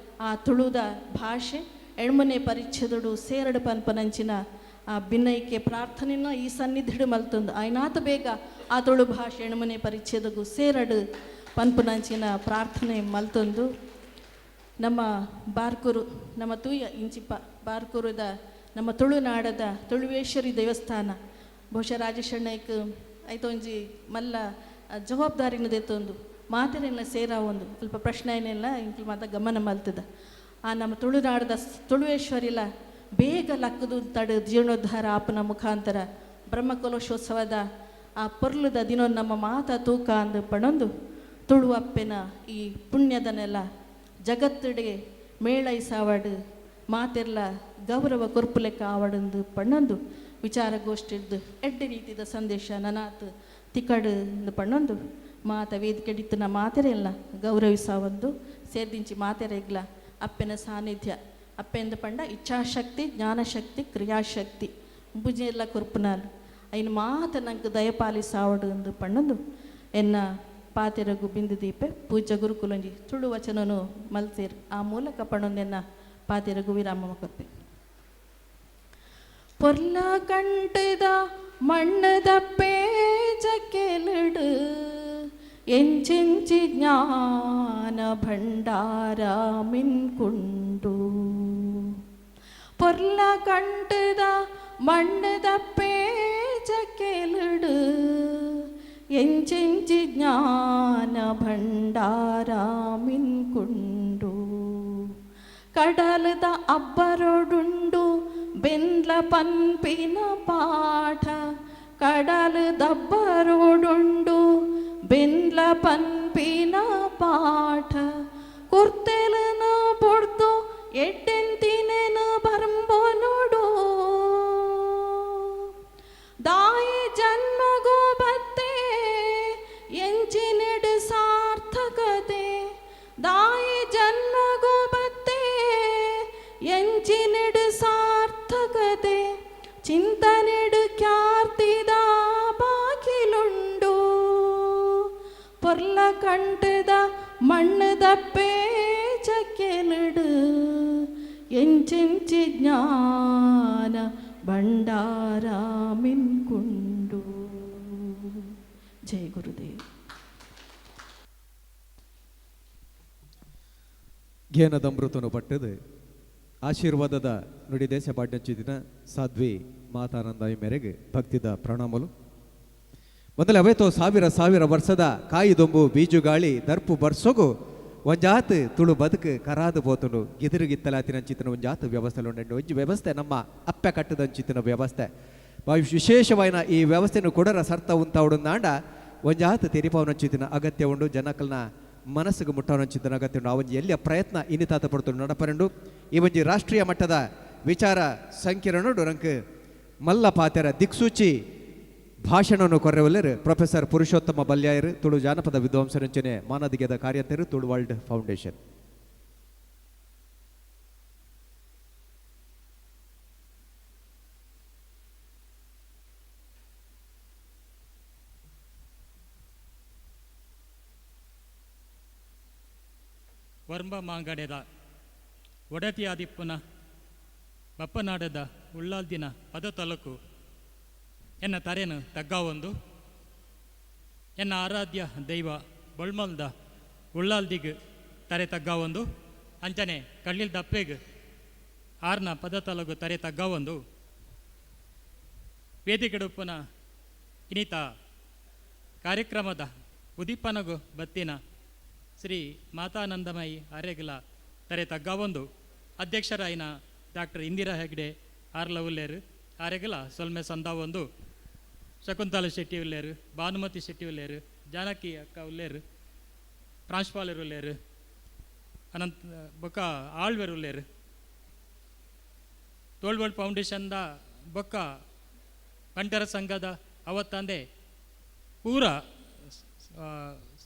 ಆ ತುಳುದ ಭಾಷೆ ಎಣ್ಮನೆ ಪರಿಚ್ಛೇದಡು ಸೇರಡು ಪನ್ಪನಂಚಿನ ಆ ಬಿನ್ನೈಕೆ ಪ್ರಾರ್ಥನೆನ ಈ ಸನ್ನಿಧಿಡು ಮಲ್ತಂದು ಆಯ್ನಾತ ಬೇಗ ಆ ತುಳು ಭಾಷೆ ಎಣ್ಮನೆ ಪರಿಚ್ಛೇದಗೂ ಸೇರಡು ಪನ್ಪುನಂಚಿನ ಪ್ರಾರ್ಥನೆ ಮಲ್ತಂದು ನಮ್ಮ ಬಾರ್ಕೂರು ನಮ್ಮ ತೂಯ ಇಂಚಿಪ್ಪ ಬಾರ್ಕೂರದ ನಮ್ಮ ತುಳುನಾಡದ ತುಳುವೇಶ್ವರಿ ದೇವಸ್ಥಾನ ಬಹುಶಃ ರಾಜೇಶ್ ಅಣ್ಣಯ್ಕ್ ಐತ ಒಂಜಿ ಮಲ್ಲ ಜವಾಬ್ದಾರಿನ ದೆತ್ತೊಂದು ಮಾತೆರೆಲ್ಲ ಸೇರಾ ಒಂದು ಸ್ವಲ್ಪ ಪ್ರಶ್ನೆ ಏನೆಲ್ಲ ಇಂಕ್ಲು ಮಾತ ಗಮನ ಮಲ್ತದ ಆ ನಮ್ಮ ತುಳುನಾಡದ ತುಳುವೇಶ್ವರಿಲ ಬೇಗ ಲಕ್ಕದು ತಡು ಜೀರ್ಣೋದ್ಧಾರ ಆಪನ ಮುಖಾಂತರ ಬ್ರಹ್ಮಕಲಶೋತ್ಸವದ ಆ ಪೊರ್ಲುದ ದಿನ ನಮ್ಮ ಮಾತ ತೂಕ ಅಂದು ಪಣೊಂದು ತುಳುವಪ್ಪೆನ ಈ ಪುಣ್ಯದನೆಲ್ಲ ಜಗತ್ತಡೆ ಮೇಳೈಸಾವಡು ಮಾತೆರ್ಲ ಗೌರವ ಕೊರ್ಪುಲೆಕ್ಕ ಆವಡಂದು ಪಣ್ಣೊಂದು ವಿಚಾರಗೋಷ್ಠಿರ್ದು ಎಡ್ಡೆ ರೀತಿದ ಸಂದೇಶ ನನಾತ್ ತಿಕಡು ಪಣ್ಣೊಂದು ಮಾತ ವೇದಿಕೆಡಿತ್ತನ ಮಾತೆರೆಲ್ಲ ಗೌರವಿಸಾವಂದು ಸೇರ್ದಿಂಚಿ ಮಾತೆರೆಗ್ಲ ಅಪ್ಪೆನ ಸಾನ್ನಿಧ್ಯ ಅಪ್ಪೆಂದು ಪಂಡ ಇಚ್ಛಾಶಕ್ತಿ ಜ್ಞಾನಶಕ್ತಿ ಕ್ರಿಯಾಶಕ್ತಿ ಬುಜೆಲ್ಲ ಕೊರ್ಪುನಾಲ್ ಐನು ಮಾತ ನಂಗೆ ದಯಪಾಲಿಸಾವಡು ಎಂದು ಪಣ್ಣೊಂದು ಎನ್ನ ಪಾತೆರಗು ಬಿಂದು ದೀಪೆ ಪೂಜ್ಯ ಗುರುಕುಲಂಜಿ ತುಳು ವಚನನು ಮಲ್ತೇರ್ ಆ ಮೂಲಕ ಪಣ್ಣೊಂದೆನ್ನ ಪಾತೆರಗು ವಿರಾಮ ಕೊರ್ಪೆ. ಪೊರ್ಲ ಕಂಟದ ಮಣ್ಣದ ಪೇಜ ಕೆಲಡು ಎಂಚೆಂಚಿ ಜ್ಞಾನ ಭಂಡಾರ ಮಿನ್ಕುಂಡು ಪೊರ್ಲ ಕಂಟದ ಮಣ್ಣದ ಪೇಜ ಕೆಲಡು ಎಂಚೆಂಚಿ ಜ್ಞಾನ ಭಂಡಾರ ಮಿನ್ಕುಂಡು ಕಡಲದ ಅಬ್ಬರೊಡುಂಡು ಬೆಂದ್ಲ ಪನ್ಪಿನ ಪಾಠ ಕಡಲದಬ್ಬರೊಡುಂಡು ಬೆಂದ್ಲ ಪನ್ಪಿನ ಪಾಠ ಕುರ್ತೆಲನ ಬೊಡ್ದು ಎಡ್ಡೆಂತಿನೆನ ಬರ್ಂಬೋ ನೋಡು ದಾಯಿ ಜನ್ಮಗೋ ಬತ್ತೆ ಎಂಚಿನೆಡು ಸಾರ್ಥಕತೆ ದಾಯಿ ಜನ್ಮಗೋ ಬತ್ತೆ ಎಂಚಿನೆಡು ಸಾರ್ಥಕತೆ ಚಿಂತನೆಡು ಖ್ಯಾರ್ತಿದ ಬಾಕಿಲುಂಡು ಪೊರ್ಲ ಕಂಟದ ಮಣ್ಣದ ಪೇಚ ಕೆಲಡು ಎಂಚೆಂಚಿ ಜ್ಞಾನ ಭಂಡಾರ ಮಿನ್ಕುಂಡು. ಜೈ ಗುರುದೇವ್. ಗೇನದಮೃತನು ಪಟ್ಟದು ಆಶೀರ್ವಾದದ ನುಡಿ ದೇಶ ಪಾಡ್ಯಂಚಿದಿನ ಸಾಧ್ವಿ ಮಾತಾನಂದ ಮೇರೆಗೆ ಭಕ್ತಿದ ಪ್ರಣಾಮಲು. ಮೊದಲ ಅವೇತೋ ಸಾವಿರ ಸಾವಿರ ವರ್ಷದ ಕಾಯಿದೊಂಬು ಬೀಜುಗಾಳಿ ದರ್ಪು ಬರ್ಸೊಗು ಒಂಜಾತ್ ತುಳು ಬದುಕು ಕರಾದು ಪೋತುಂಡು ಗಿದಿರುಗಿತ್ತಲಾತಿನಂಚಿತ್ತಿನ ಒಂಜಾತ್ ವ್ಯವಸ್ಥೆ ಉಂಡು. ಒಂಜಿ ವ್ಯವಸ್ಥೆ ನಮ್ಮ ಅಪ್ಪೆ ಕಟ್ಟದಂಚಿತ್ತಿನ ವ್ಯವಸ್ಥೆ ವಿಶೇಷವಾಯಿನ ಈ ವ್ಯವಸ್ಥೆಯನ್ನು ಕೊಡರ ಸರ್ತ ಉಂತಾವುಡುಂದಾಂಡ ಒಂಜಾತ್ ತೆರಿಪಾವನಂಚಿತ್ತಿನ ಅಗತ್ಯ ಉಂಡು, ಜನಕಲ್ನ ಮನಸ್ಸಿಗೆ ಮುಟ್ಟವನಂಚಿತ್ತಿನ ಅಗತ್ಯ ಉಂಡು. ಆ ಒಂಜಿ ಎಲ್ಲಿಯ ಪ್ರಯತ್ನ ಇನ್ನಿತಾತ ಪಡ್ತು ನಡಪರಂಡು. ಈ ಒಂಜಿ ರಾಷ್ಟ್ರೀಯ ಮಟ್ಟದ ವಿಚಾರ ಸಂಕಿರಣಡು ರಂಕ್ ಮಲ್ಲ ಪಾತೆರ ದಿಕ್ಸೂಚಿ ಭಾಷಣವನ್ನು ಕೊರ್ರೆವಲ್ಲೆರ್ ಪ್ರೊಫೆಸರ್ ಪುರುಷೋತ್ತಮ ಬಲ್ಯಾಯರು, ತುಳು ಜಾನಪದ ವಿದ್ವಾಂಸರಂಚನೆ ಮಾನದಿಗೆದ ಕಾರ್ಯಂತರು, ತುಳು ವರ್ಲ್ಡ್ ಫೌಂಡೇಶನ್. ವರ್ಂಬ ಮಾಂಗಡೆದ ಒಡತಿಯಾದಿಪ್ಪುನ ಬಪ್ಪನಾಡದ ಉಳ್ಳಾಲ್ದಿನ ಪದ ತಲುಕು ಎನ್ನ ತರೆನು ತಗ್ಗಾವೊಂದು ಎನ್ನ ಆರಾಧ್ಯ ದೈವ ಬೊಳ್ಮಲ್ದ ಉಳ್ಳಾಲ್ದಿಗ್ ತರೆ ತಗ್ಗಾವೊಂದು ಅಂಚನೆ ಕಳ್ಳಿಲ್ ದಪ್ಪೆಗ್ ಆರ್ನ ಪದ ತಲುಗು ತರೆ ತಗ್ಗಾವೊಂದು ವೇದಿಕೆಡುಪ್ಪುನ ಇನಿತ ಕಾರ್ಯಕ್ರಮದ ಉದೀಪನಗು ಬತ್ತಿನ ಶ್ರೀ ಮಾತಾನಂದಮಯಿ ಅರೆಗಲ ತರೆ ತಗ್ಗಾವೊಂದು ಅಧ್ಯಕ್ಷರಾಯಿನ ಡಾಕ್ಟರ್ ಇಂದಿರಾ ಹೆಗ್ಡೆ ಆರ್ಲ ಉಲ್ಲೇರು ಆರೆಗಲ ಸೊಲ್ಮೆ ಸಂದಾವೊಂದು ಶಕುಂತಲ ಶೆಟ್ಟಿ ಉಲ್ಲೇರು, ಭಾನುಮತಿ ಶೆಟ್ಟಿ ಉಲ್ಲೇರು, ಜಾನಕಿ ಅಕ್ಕ ಉಲ್ಲೇರು, ಪ್ರಾಂಶುಪಾಲರು ಉಲ್ಲೇರು, ಅನಂತ ಬೊಕ್ಕ ಆಳ್ವೆರ್ ಉಲ್ಲೇರು, ತೋಳ್ವರ್ಲ್ಡ್ ಫೌಂಡೇಶನ್ದ ಬೊಕ್ಕ ಬಂಟರ ಸಂಘದ ಅವತ್ತಂದೆ ಪೂರ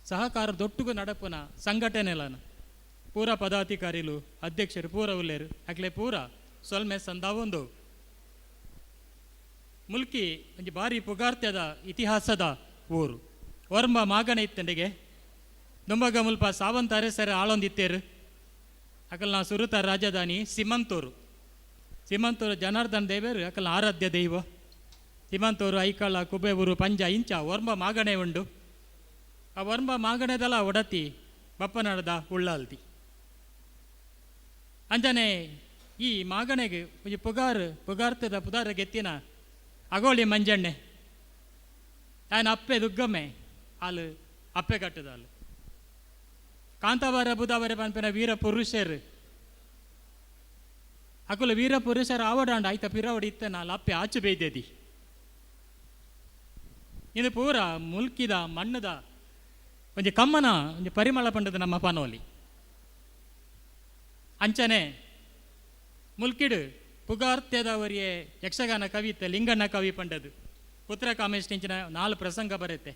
ಸಹಕಾರದೊಟ್ಟುಗು ನಡಪುನ ಸಂಘಟನೆಲನ ಪೂರ ಪದಾಧಿಕಾರಿಲು ಅಧ್ಯಕ್ಷರು ಪೂರ ಉಲ್ಲೇರು ಅಕ್ಲೆ ಪೂರ ಸೊಲ್ಮೆ ಸಂದಾವೊಂದು. ಮುಲ್ಕಿ ಒಂಜಿ ಬಾರಿ ಪುಗಾರ್ತೆದ ಇತಿಹಾಸದ ಊರು. ವರ್ಮ ಮಾಗಣೆ ಇತ್ತಂಡಿಗೆ ದುಂಬಗ ಮುಲ್ಪ ಸಾವಂತ ಅರಸರ ಆಳೊಂದಿತ್ತೇರು. ಅಕಲ್ನ ಸುರುತ ರಾಜಧಾನಿ ಸಿಮಂತೂರು. ಸಿಮಂತೂರು ಜನಾರ್ದನ್ ದೇವರು ಅಕಲ್ನ ಆರಾಧ್ಯ ದೈವ. ಸಿಮಂತೂರು, ಐಕಳ, ಕುಬೇವೂರು, ಪಂಜ ಇಂಚ ವರ್ಮ ಮಾಗಣೆ ಉಂಡು. ಆ ವರ್ಮ ಮಾಗಣೆದಲ ಒಡತಿ ಬಪ್ಪನಾಡದ ಉಳ್ಳಾಲ್ತಿ. ಅಂಜನೆ ಈ ಮಾಗಣೆಗೆ ಒಂಜಿ ಪುಗಾರ್ ಪುಗಾರ್ತದ ಪುದಾರ ಗೆತ್ತಿನ ಅಗೋಳಿ ಮಂಜಣ್ಣೆ ಆಯನ ಅಪ್ಪೆ ದುಗ್ಗಮ್ಮೆ ಆಲು ಅಪ್ಪೆ ಕಟ್ಟದಾಲು. ಕಾಂತಾಬಾರ ಬುಧಾವರ ಪನ್ಪಿನ ವೀರ ಪುರುಷರು ಅಕುಲು ವೀರ ಪುರುಷರು ಆವಡಾಂಡ ಆಯ್ತ ಪಿರವಡಿ ಇತ್ತ ನಾಲ್ ಅಪ್ಪೆ ಆಚು ಬೇಯ್ದೆದಿ. ಇದು ಪೂರ ಮುಲ್ಕಿದ ಮಣ್ಣದ ಒಂಜಿ ಕಮ್ಮನ ಒಂಜಿ ಪರಿಮಳ ಪಂಡದ ನಮ್ಮ ಪನೋಲಿ. ಅಂಚನೆ ಮುಲ್ಕಿಡು ಪುಗಾರ್ತೆದವರಿಯೇ ಯಕ್ಷಗಾನ ಕವಿತೆ ಲಿಂಗಣ್ಣ ಕವಿ ಪಂಡದು ಪುತ್ರ ಕಾಮೇಶ್ 4 ಪ್ರಸಂಗ ಬರುತ್ತೆ.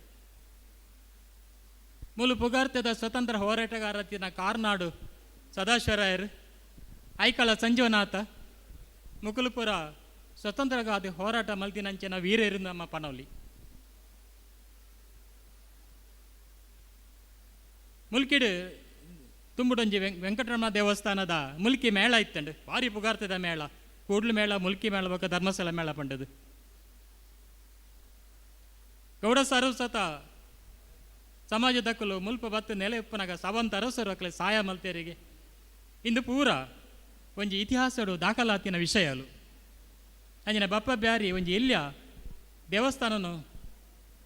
ಮೂಲು ಪುಗಾರ್ತೆದ ಸ್ವತಂತ್ರ ಹೋರಾಟಗಾರತಿನ ಕಾರ್ನಾಡು ಸದಾಶಿವರಾಯರು, ಐಕಳ ಸಂಜೀವನಾಥ, ಮುಕುಲಪುರ ಸ್ವತಂತ್ರಗಾದ ಹೋರಾಟ ಮಲ್ತಿನಂಚಿನ ವೀರರು ನಮ್ಮ ಪನೋಲಿ. ಮುಲ್ಕಿಡು ತುಂಬುಡೊಂಜಿ ವೆಂಕಟರಮಣ ದೇವಸ್ಥಾನದ ಮುಲ್ಕಿ ಮೇಳ ಇತ್ತಂಡು, ಭಾರಿ ಪುಗಾರ್ತದ ಮೇಳ, ಕೂಡ್ಲು ಮೇಳ, ಮುಲ್ಕಿ ಮೇಳ ಬೊಕ್ಕ ಧರ್ಮಸ್ಥಳ ಮೇಳ ಪಂಡದು. ಗೌಡ ಸಾರಸ್ವತ ಸಮಾಜದಕ್ಕಲು ಮುಲ್ಪ ಬತ್ತು ನೆಲೆ ಉಪ್ಪನಾಗ ಸಾವಂತ ಅರಸರು ಅಕ್ಲೆ ಸಾಯ ಮಲ್ತೇರಿಗೆ. ಇಂದು ಪೂರ ಒಂಜಿ ಇತಿಹಾಸಡು ದಾಖಲಾತಿನ ವಿಷಯಲು. ಅಂಜಿನ ಬಪ್ಪ ಬ್ಯಾರಿ ಒಂಜಿ ಎಲ್ಯ ದೇವಸ್ಥಾನನು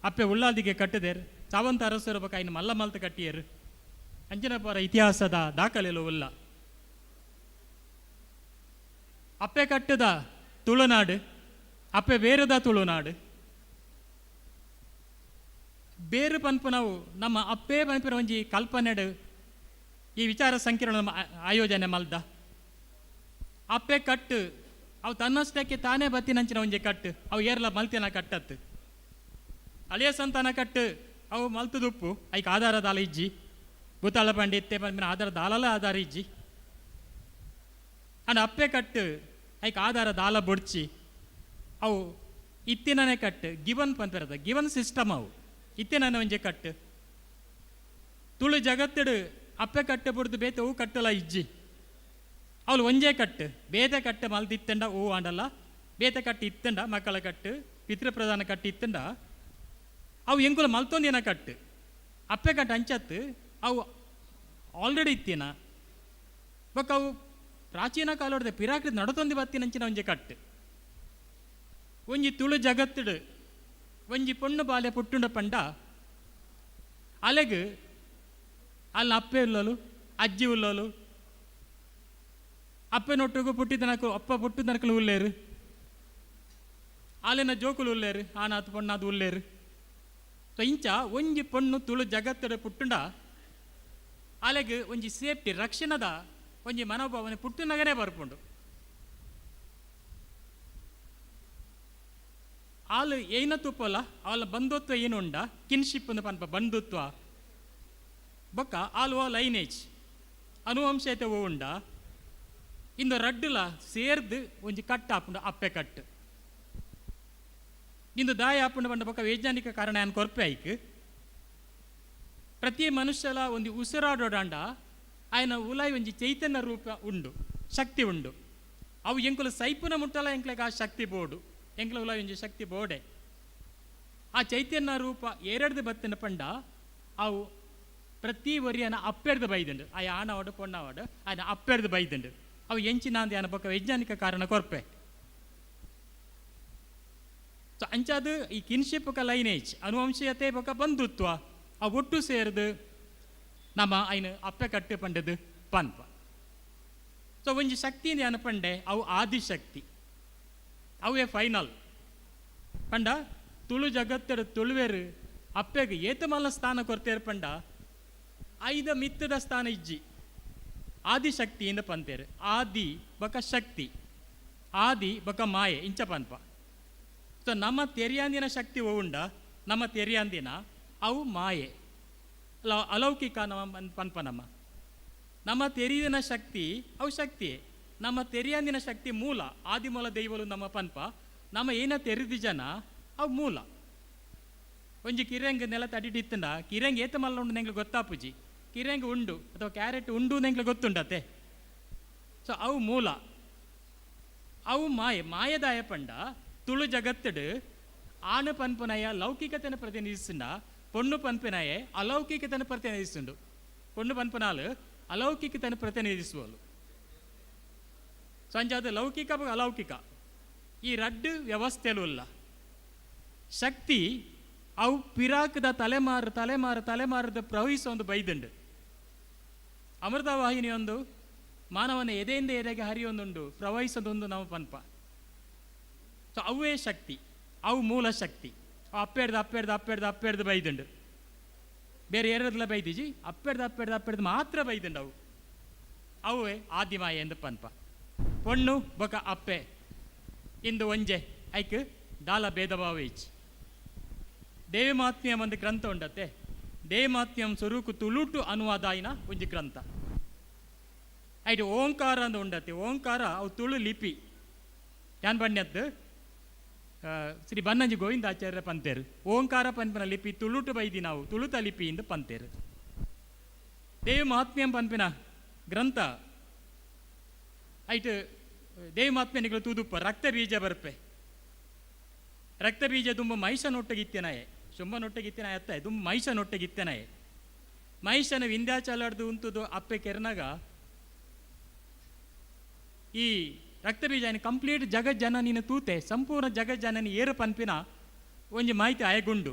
ಅಪ್ಪೆ ಉಳ್ಳಾದಿಗೆ ಕಟ್ಟದೇರು, ಸಾವಂತ ಅರಸರು ಬೊಕ್ಕ ಇನ್ನು ಮಲ್ಲ ಮಲ್ತ ಕಟ್ಟಿಯರು. ಅಂಚಿನ ಪೂರ ಇತಿಹಾಸದ ದಾಖಲೆಲು ಉಲ್ಲ. ಅಪ್ಪೆ ಕಟ್ಟದ ತುಳುನಾಡು, ಅಪ್ಪೆ ಬೇರದ ತುಳುನಾಡು. ಬೇರು ಪನ್ಪುನವು ನಮ್ಮ ಅಪ್ಪೇ ಪನ್ಪಿನ ಒಂಜಿ ಕಲ್ಪನೆಡು ಈ ವಿಚಾರ ಸಂಕಿರಣ ಆಯೋಜನೆ ಮಲ್ದ. ಅಪ್ಪೆ ಕಟ್ಟು ಅವು ತನ್ನಷ್ಟಕ್ಕೆ ತಾನೇ ಬತ್ತಿನಂಚಿನ ಒಂಜಿ ಕಟ್ಟು, ಅವು ಏರ್ಲ ಮಲ್ತಿನ ಕಟ್ಟತ್ತು. ಅಳಿಯ ಸಂತಾನ ಕಟ್ಟು ಅವು ಮಲ್ತದುಪ್ಪು, ಐಕ್ ಆಧಾರ ದಾಲ ಇಜ್ಜಿ, ಬುತ್ತಾಳ ಪಂಡಿ ಇತ್ತೆ ಪನ್ಪಿನ ಆಧಾರ ದಾಲಲ ಆಧಾರ ಇಜ್ಜಿ. ಅಂಡ್ ಅಪ್ಪೆ ಕಟ್ಟು ಐಕ್ ಆಧಾರ ದಾಲ ಬೊಡ್ಚಿ ಅವು ಇತ್ತಿನನೇ ಕಟ್ಟು, ಗಿವನ್ ಪನ್ಪಿರದ ಗಿವನ್ ಸಿಸ್ಟಮ್ ಅವು ಇತ್ತಿನನೇ ಒಂಜಿ ಕಟ್ಟು. ತುಳು ಜಗತ್ತಿಡು ಅಪ್ಪೆ ಕಟ್ಟು ಬುಡ್ದು ಬೇತೆ ಹೂ ಕಟ್ಟಲ ಇಜ್ಜಿ, ಅವಳು ಒಂಜೇ ಕಟ್ಟು, ಬೇತೆ ಕಟ್ಟು ಮಲ್ದಿತ್ತಂಡ ಹೂ ಆಂಡಲ್ಲ, ಬೇತೆ ಕಟ್ಟು ಇತ್ತಂಡ ಮಕ್ಕಳ ಕಟ್ಟು, ಪಿತೃಪ್ರಧಾನ ಕಟ್ಟು ಇತ್ತಂಡ ಅವು ಎಂಕುಲ ಮಲ್ತೊಂದಿನ ಕಟ್ಟು. ಅಪ್ಪೆ ಕಟ್ಟು ಅಂಚತ್ತು ಅವು ಆಲ್ರೆಡಿ ಇತ್ತಿನ. ಬೊಕ್ಕ ಅವು ಪ್ರಾಚೀನ ಕಾಲೋಡ್ದ ಪಿರಾಕ್ಡ್ ನಡತೊಂದು ಬತ್ತಿನಂಚಿನ ಒಂಜಿ ಕಟ್ಟು. ಒಂಜಿ ತುಳು ಜಗತ್ತುಡು ಒಂಜಿ ಪೊಣ್ಣು ಬಾಲೆ ಪುಟ್ಟುಂಡ ಪಂಡ ಅಲೆಗ್ ಅಲ್ಲ ಅಪ್ಪೆ ಉಲ್ಲೋಲು, ಅಜ್ಜಿ ಉಲ್ಲೋಲು, ಅಪ್ಪೆನೊಟ್ಟುಗು ಪುಟ್ಟಿದನಕು ಅಪ್ಪ ಪುಟ್ಟಿದನಕಲು ಉಲ್ಲೇರು, ಆಲೆನ ಜೋಕುಲು ಉಲ್ಲೇರು, ಆನಾತ್ ಪೊಣ್ಣಾದ್ ಉಲ್ಲೇರು. ಸೊ ಇಂಚ ಒಂಜಿ ಪೊಣ್ಣು ತುಳು ಜಗತ್ತಡ ಪುಟ್ಟುಂಡ ಅಲೆಗ್ ಒಂಜಿ ಸೇಫ್ಟಿ ರಕ್ಷಣದ ಒಂಜಿ ಮನೋಭಾವನೆ ಪುಟ್ಟುನಗನೇ ಬರ್ಪುಂಡು. ಆಲು ಏನ ತುಪ್ಪಲ ಅವಲ ಬಂಧುತ್ವ ಏನು ಉಂಡ ಕಿನ್ಶಿಪ್ ಅಂದ್ ಪನ್ಪ ಬಂಧುತ್ವ ಬೊಕ್ಕ ಆಲು ಓ ಲೈನೇಜ್ ಅನುವಂಶತೆ ಉಂಡ ಇಂದು ರಡ್ಡುಲ ಸೇರ್ದು ಒಂಜಿ ಕಟ್ಟು ಆಪುಂಡು ಅಪ್ಪೆ ಕಟ್ಟು. ಇಂದು ದಾಯ ಆಪುಂಡು ಪಂಡ ಬೊಕ್ಕ ವೈಜ್ಞಾನಿಕ ಕಾರಣ ಏನು ಕೊರ್ಪೆ ಐಕ್. ಪ್ರತಿ ಮನುಷ್ಯಲ ಒಂದು ಉಸಿರಾಡೋಡಾಂಡ ಆಯನ ಉಲಾಯಿ ಒಂಜಿ ಚೈತನ್ಯ ರೂಪ ಉಂಡು, ಶಕ್ತಿ ಉಂಡು. ಅವು ಎಂಕುಲು ಸೈಪುನ ಮುಟ್ಟಲ ಎಂಕ್ಲೆಗ್ ಆ ಶಕ್ತಿ ಬೋಡು, ಎಂಕ್ಲ ಉಲಾಯಿ ಒಂಜಿ ಶಕ್ತಿ ಬೋಡೆ. ಆ ಚೈತನ್ಯ ರೂಪ ಏರೆಡ್ದು ಬತ್ತಿನ ಪಂಡ ಅವು ಪ್ರತಿ ಒರಿಯನ ಅಪ್ಪೆಡ್ದು ಬೈದುಂಡು. ಆಯ ಆಣವಾಡು ಪೊಣ್ಣವಾಡು ಆಯನ ಅಪ್ಪೆಡ್ದು ಬೈದುಂಡು. ಅವು ಎಂಚಿನಾಂದಿ ಆಯನ ಬೊಕ್ಕ ವೈಜ್ಞಾನಿಕ ಕಾರಣ ಕೊರ್ಪೆ. ಸೊ ಅಂಚಾದ ಈ ಕಿನ್ಶಿಪ್ ಬೊಕ್ಕ ಲೈನೇಜ್ ಅನುವಂಶೀಯತೆ ಬೊಕ್ಕ ಬಂಧುತ್ವ ಆ ಒಟ್ಟು ಸೇರ್ದು ನಮ್ಮ ಐನು ಅಪ್ಪೆ ಕಟ್ಟು ಪಂಡದು ಪನ್ಪ. ಸೊ ಒಂಜಿ ಶಕ್ತಿ ಏನು ಪಂಡೆ ಅವು ಆದಿಶಕ್ತಿ, ಅವೇ ಫೈನಲ್ ಪಂಡ. ತುಳು ಜಗತ್ತರ ತುಳುವೆರು ಅಪ್ಪೆಗೆ ಏತಮಲ್ಲ ಸ್ಥಾನ ಕೊರ್ತೇರು ಪಂಡ ಐದ ಮಿತ್ತದ ಸ್ಥಾನ ಇಜ್ಜಿ. ಆದಿಶಕ್ತಿಯಿಂದ ಪಂತೇರು, ಆದಿ ಬೊಕ್ಕ ಶಕ್ತಿ, ಆದಿ ಬೊಕ್ಕ ಮಾಯೆ ಇಂಚ ಪನ್ಪ. ಸೊ ನಮ್ಮ ತೆರಿಯಾಂದಿನ ಶಕ್ತಿ ಉಂಡ, ನಮ್ಮ ತೆರಿಯಾಂದಿನ ಅವು ಮಾಯೆ ಅಲ್ಲ ಅಲೌಕಿಕ ನಮ್ಮ ಪನ್ಪ. ನಮ್ಮ ನಮ್ಮ ತೆರಿದಿನ ಶಕ್ತಿ ಅವು ಶಕ್ತಿಯೇ, ನಮ್ಮ ತೆರಿಯಾಂದಿನ ಶಕ್ತಿ ಮೂಲ ಆದಿಮೂಲ ದೈವಲು ನಮ್ಮ ಪನ್ಪ. ನಮ್ಮ ಏನ ತೆರಿದಿ ಜನ ಅವು ಮೂಲ. ಒಂಜಿ ಕಿರಂಗ್ ನೆಲ ತಡಿಟಿತ್ತಂಡ ಕಿರಂಗ್ ಏತ ಮಲ್ಲ ಉಂಡು ಎಂಗ್ಲು ಗೊತ್ತಾಪುಜಿ, ಕಿರಂಗ್ ಉಂಡು ಅಥವಾ ಕ್ಯಾರೆಟ್ ಉಂಡು ಎಂಗ್ಲು ಗೊತ್ತುಂಡತೆ. ಸೊ ಅವು ಮೂಲ, ಅವು ಮಾಯೆ. ಮಾಯದಾಯ ಪಂಡ ತುಳು ಜಗತ್ತಡು ಆಣ ಪನ್ಪುನಯ ಲೌಕಿಕತೆನ ಪ್ರತಿನಿಧಿಸುಂಡ, ಪೊಣ್ಣು ಪನ್ಪಿನಯೆ ಅಲೌಕಿಕತೆನ ಪ್ರತಿನಿಧಿಸುಂಡು. ಪೊಣ್ಣು ಪನ್ಪುನಾಲು ಅಲೌಕಿಕತೆನ ಪ್ರತಿನಿಧಿಸುವಲು. ಸೊ ಅಂಚಾದ ಲೌಕಿಕ ಅಲೌಕಿಕ ಈ ರಡ್ಡು ವ್ಯವಸ್ಥೆಲು ಇಲ್ಲ. ಶಕ್ತಿ ಅವು ಪಿರಾಕದ ತಲೆಮಾರು ತಲೆಮಾರು ತಲೆಮಾರದ ಪ್ರವಹಿಸೋ ಒಂದು ಬೈದುಂಡು. ಅಮೃತ ವಾಹಿನಿಯೊಂದು ಮಾನವನ ಎದೆಯಿಂದ ಎದೆಗೆ ಹರಿಯೊಂದುಂಡು, ಪ್ರವಹಿಸೋದೊಂದು ನಾವು ಪನ್ಪ. ಸೊ ಅವೇ ಶಕ್ತಿ, ಅವು ಮೂಲ ಶಕ್ತಿ. ಅವು ಅಪ್ಪೆಡ್ದು ಅಪ್ಪೆಡ್ದು ಅಪ್ಪೆಡ್ದು ಅಪ್ಪೆಡ್ದು ಬೈದುಂಡು, ಬೇರೆ ಏರದಲ್ಲ ಬೈದಿಜಿ, ಅಪ್ಪೆಡ್ದು ಅಪ್ಪೆಡ್ದು ಅಪ್ಪೆಡ್ದು ಮಾತ್ರ ಬೈದುಂಡು ಅವು. ಅವೇ ಆದಿಮಾಯ ಎಂದು ಪನ್ಪ. ಪೊಣ್ಣು ಬೊಕ ಅಪ್ಪೆ ಇಂದು ಒಂಜೆ ಐಕ್ ದಾಲ ಭೇದ ಭಾವ ಇಚ್ಚಿ. ದೇವಿಮಾತ್ಮ್ಯಂ ಒಂದು ಗ್ರಂಥ ಉಂಡತ್ತೆ, ದೇವಿಮಾತ್ಮ್ಯಂ ಸ್ವರೂಕು ತುಳುಟು ಅನುವಾದ ಆಯಿನ ಒಂಜಿ ಗ್ರಂಥ. ಐಟ್ ಓಂಕಾರ ಅಂದ್ ಉಂಡತ್ತೆ, ಓಂಕಾರ ಅವು ತುಳು ಲಿಪಿ. ಯಾನ್ ಬಣ್ಣದ್ದು ಶ್ರೀ ಬನ್ನಂಜಿ ಗೋವಿಂದಾಚಾರ್ಯ ಪಂತೇರು ಓಂಕಾರ ಪನ್ಪಿನ ಲಿಪಿ ತುಳುಟು ಬೈದಿ ನಾವು ತುಳುತ ಲಿಪಿ ಇಂದು ಪಂತೇರು. ದೇವಿ ಮಹಾತ್ಮ್ಯಂ ಪನ್ಪಿನ ಗ್ರಂಥ ಐಟ್ ದೇವಿ ಮಹಾತ್ಮ್ಯನಿಗಳು ತೂದುಪ್ಪ ರಕ್ತ ಬೀಜ ಬರ್ಪೆ. ರಕ್ತ ಬೀಜ ದುಂಬ ಮಹಿಷನೊಟ್ಟಗಿತ್ತೆನಾಯೆ, ಶುಂಭನೊಟ್ಟಗಿತ್ತೆನಾಯ ಅತ್ತ ದುಂಬ ಮಹಿಷನೊಟ್ಟಗಿತ್ತೆನಾಯೆ. ಮಹಿಷನ ವಿಂಧ್ಯಾಚಲಾಡ್ದು ಉಂತುದು ಅಪ್ಪೆ ಕೆರ್ನಾಗ ಈ ರಕ್ತ ಬೀಜ ಕಂಪ್ಲೀಟ್ ಜಗತ್ ಜನನಿನ ತೂತೆ ಸಂಪೂರ್ಣ ಜಗತ್ ಜನನಿ ಏರು ಪನ್ಪಿನ ಒಂಜಿ ಮಾಹಿತಿ ಆಯಗುಂಡು.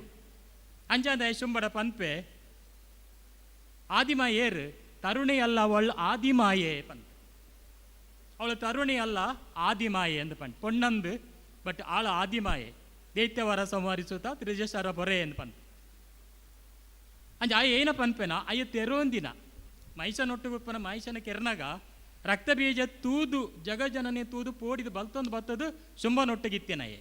ಅಂಚಾದ ಶುಂಬಡ ಪನ್ಪೆ ಆದಿಮ ಏರು ತರುಣಿ ಅಲ್ಲ ಅವಳು ಆದಿಮಾಯೆ ಪನ್ಪೆ. ಅವಳು ತರುಣಿ ಅಲ್ಲ ಆದಿಮಾಯೆ ಎಂದು ಪನ್ ಪೊಣ್ಣಂದು ಬಟ್ ಆಳ ಆದಿಮಾಯೆ ದೈತ್ಯವರ ಸಂಹರಿಸುತ್ತ ತ್ರಿಜಶರ ಪೊರೆ ಎಂದು ಪನ್ಪೆ. ಅಂಚ ಆಯ ಏನ ಪನ್ಪೆನ ಅಯ್ಯ ತೆರೋಂದಿನ ಮಹಿಷನೊಟ್ಟುಗುಪ್ಪನ ಮಹಿಷನ ಕೆರ್ನಾಗ ರಕ್ತ ಬೀಜ ತೂದು ಜಗಜನನೆ ತೂದು ಪೋಡಿದು ಬಲ್ತೊಂದು ಬತ್ತದು ಶುಂಭನೊಟ್ಟಗಿತ್ತೆನಯೆ.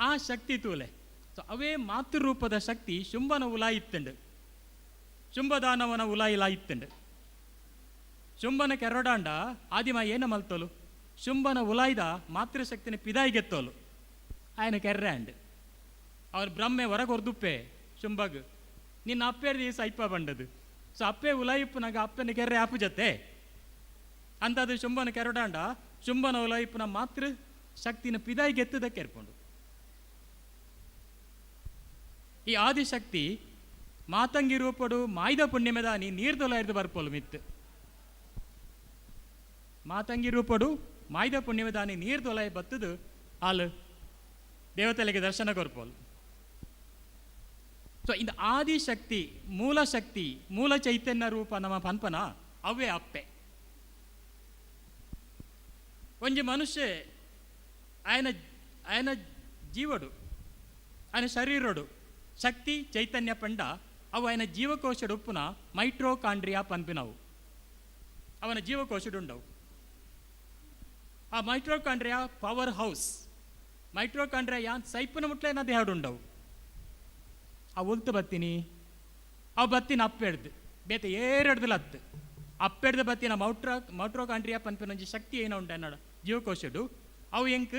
ಆ ಶಕ್ತಿ ತೂಲೆ. ಸೊ ಅವೇ ಮಾತೃರೂಪದ ಶಕ್ತಿ ಶುಂಭನ ಉಲಾಯಿತ್ತಂಡು, ಶುಂಭದಾನವನ ಉಲಾಯಿಲಾಯಿತ್ತಂಡು. ಶುಂಭನ ಕೆರಡಾಂಡ ಆದಿಮ ಏನ ಮಲ್ತೋಲು ಶುಂಭನ ಉಲಾಯ್ದ ಮಾತೃಶಕ್ತಿನ ಪಿದಾಯಿಗೆತ್ತೋಲು ಆಯನ ಕೆರ್ರೆ ಅಂಡ್ ಅವ್ರ ಬ್ರಹ್ಮೆ ಹೊರಗೊರ್ದುಪ್ಪೆ ಶುಂಭಗ್ ನಿನ್ನ ಅಪ್ಪೇರ್ದಿ ಸೈಪ ಬಂಡದು. ಸೊ ಅಪ್ಪೆ ಉಲಾಯಿಪ್ಪನಾಗ ಅಪ್ಪನ ಕೆರ್ರೆ ಆಪು ಜತೆ ಅಂತದು ಶುಂಭನ ಕೆರಡಾಂಡ ಶುಂಭನ ಉಲಾಯಿಪ್ಪನ ಮಾತೃ ಶಕ್ತಿನ ಪಿದಾಯಿಗೆತ್ತದ ಕೆರ್ಪುಂಡು. ಈ ಆದಿಶಕ್ತಿ ಮಾತಂಗಿ ರೂಪಡು ಮಾಯ್ದ ಪುಣ್ಯಮೆದಾನಿ ನೀರ್ದೊಲ ಹಿಡ್ದು ಬರ್ಪೋಲು ಮಿತ್ತು. ಮಾತಂಗಿ ರೂಪಡು ಮಾಯ್ದ ಪುಣ್ಯದಾನಿ ನೀರ್ ದೊಲೈ ಬತ್ತದು ಆಲ್ ದೇವತೆಲೆಗೆ ದರ್ಶನ ಕೊರ್ಪೋಲ್. ಸೊ ಇಂದ ಆದಿಶಕ್ತಿ, ಮೂಲ ಶಕ್ತಿ, ಮೂಲ ಚೈತನ್ಯ ರೂಪ ನಮ್ಮ ಪನ್ಪನ ಅವೇ ಅಪ್ಪೆ. ಒಂಜಿ ಮನುಷ್ಯ ಆಯನ ಆಯನ ಜೀವಡು, ఆయన ಶರೀರಡು ಶಕ್ತಿ ಚೈತನ್ಯ ಪಂಡ ಅವು ఆయన ಜೀವಕೋಶಡು ಉಪ್ಪುನ ಮೈಟ್ರೋಕಾಂಡ್ರಿಯಾ ಪನ್ಪಿನವು. ಅವನ ಜೀವಕೋಶಡುಂಡವು ಆ ಮೈಟ್ರೋಕಾಂಡ್ರಿಯಾ ಪವರ್ ಹೌಸ್. ಮೈಟ್ರೋಕಾಂಡ್ರಿಯಾ ಯಾನ್ ಸೈಪುನ ಮುಟ್ಲೆ ನಾ ದೇಹಡುಂಡವು. ಆ ಒಲ್ತು ಬತ್ತೀನಿ, ಅವು ಬತ್ತಿನ ಅಪ್ಪೆಡ್ದು ಬೇತೆ ಏರೆಡ್ದು ಲತ್ತು ಅಪ್ಪೆಡ್ದು ಬತ್ತಿನ ಮೌಟ್ರೋಕಾಂಡ್ರಿಯಾ ಪನ್ಪಿನ ಒಂಜಿ ಶಕ್ತಿ ಏನೋ ಉಂಡು ಅನ್ನೋಡ ಜೀವಕೋಶಡು. ಅವು ಎಂಕ್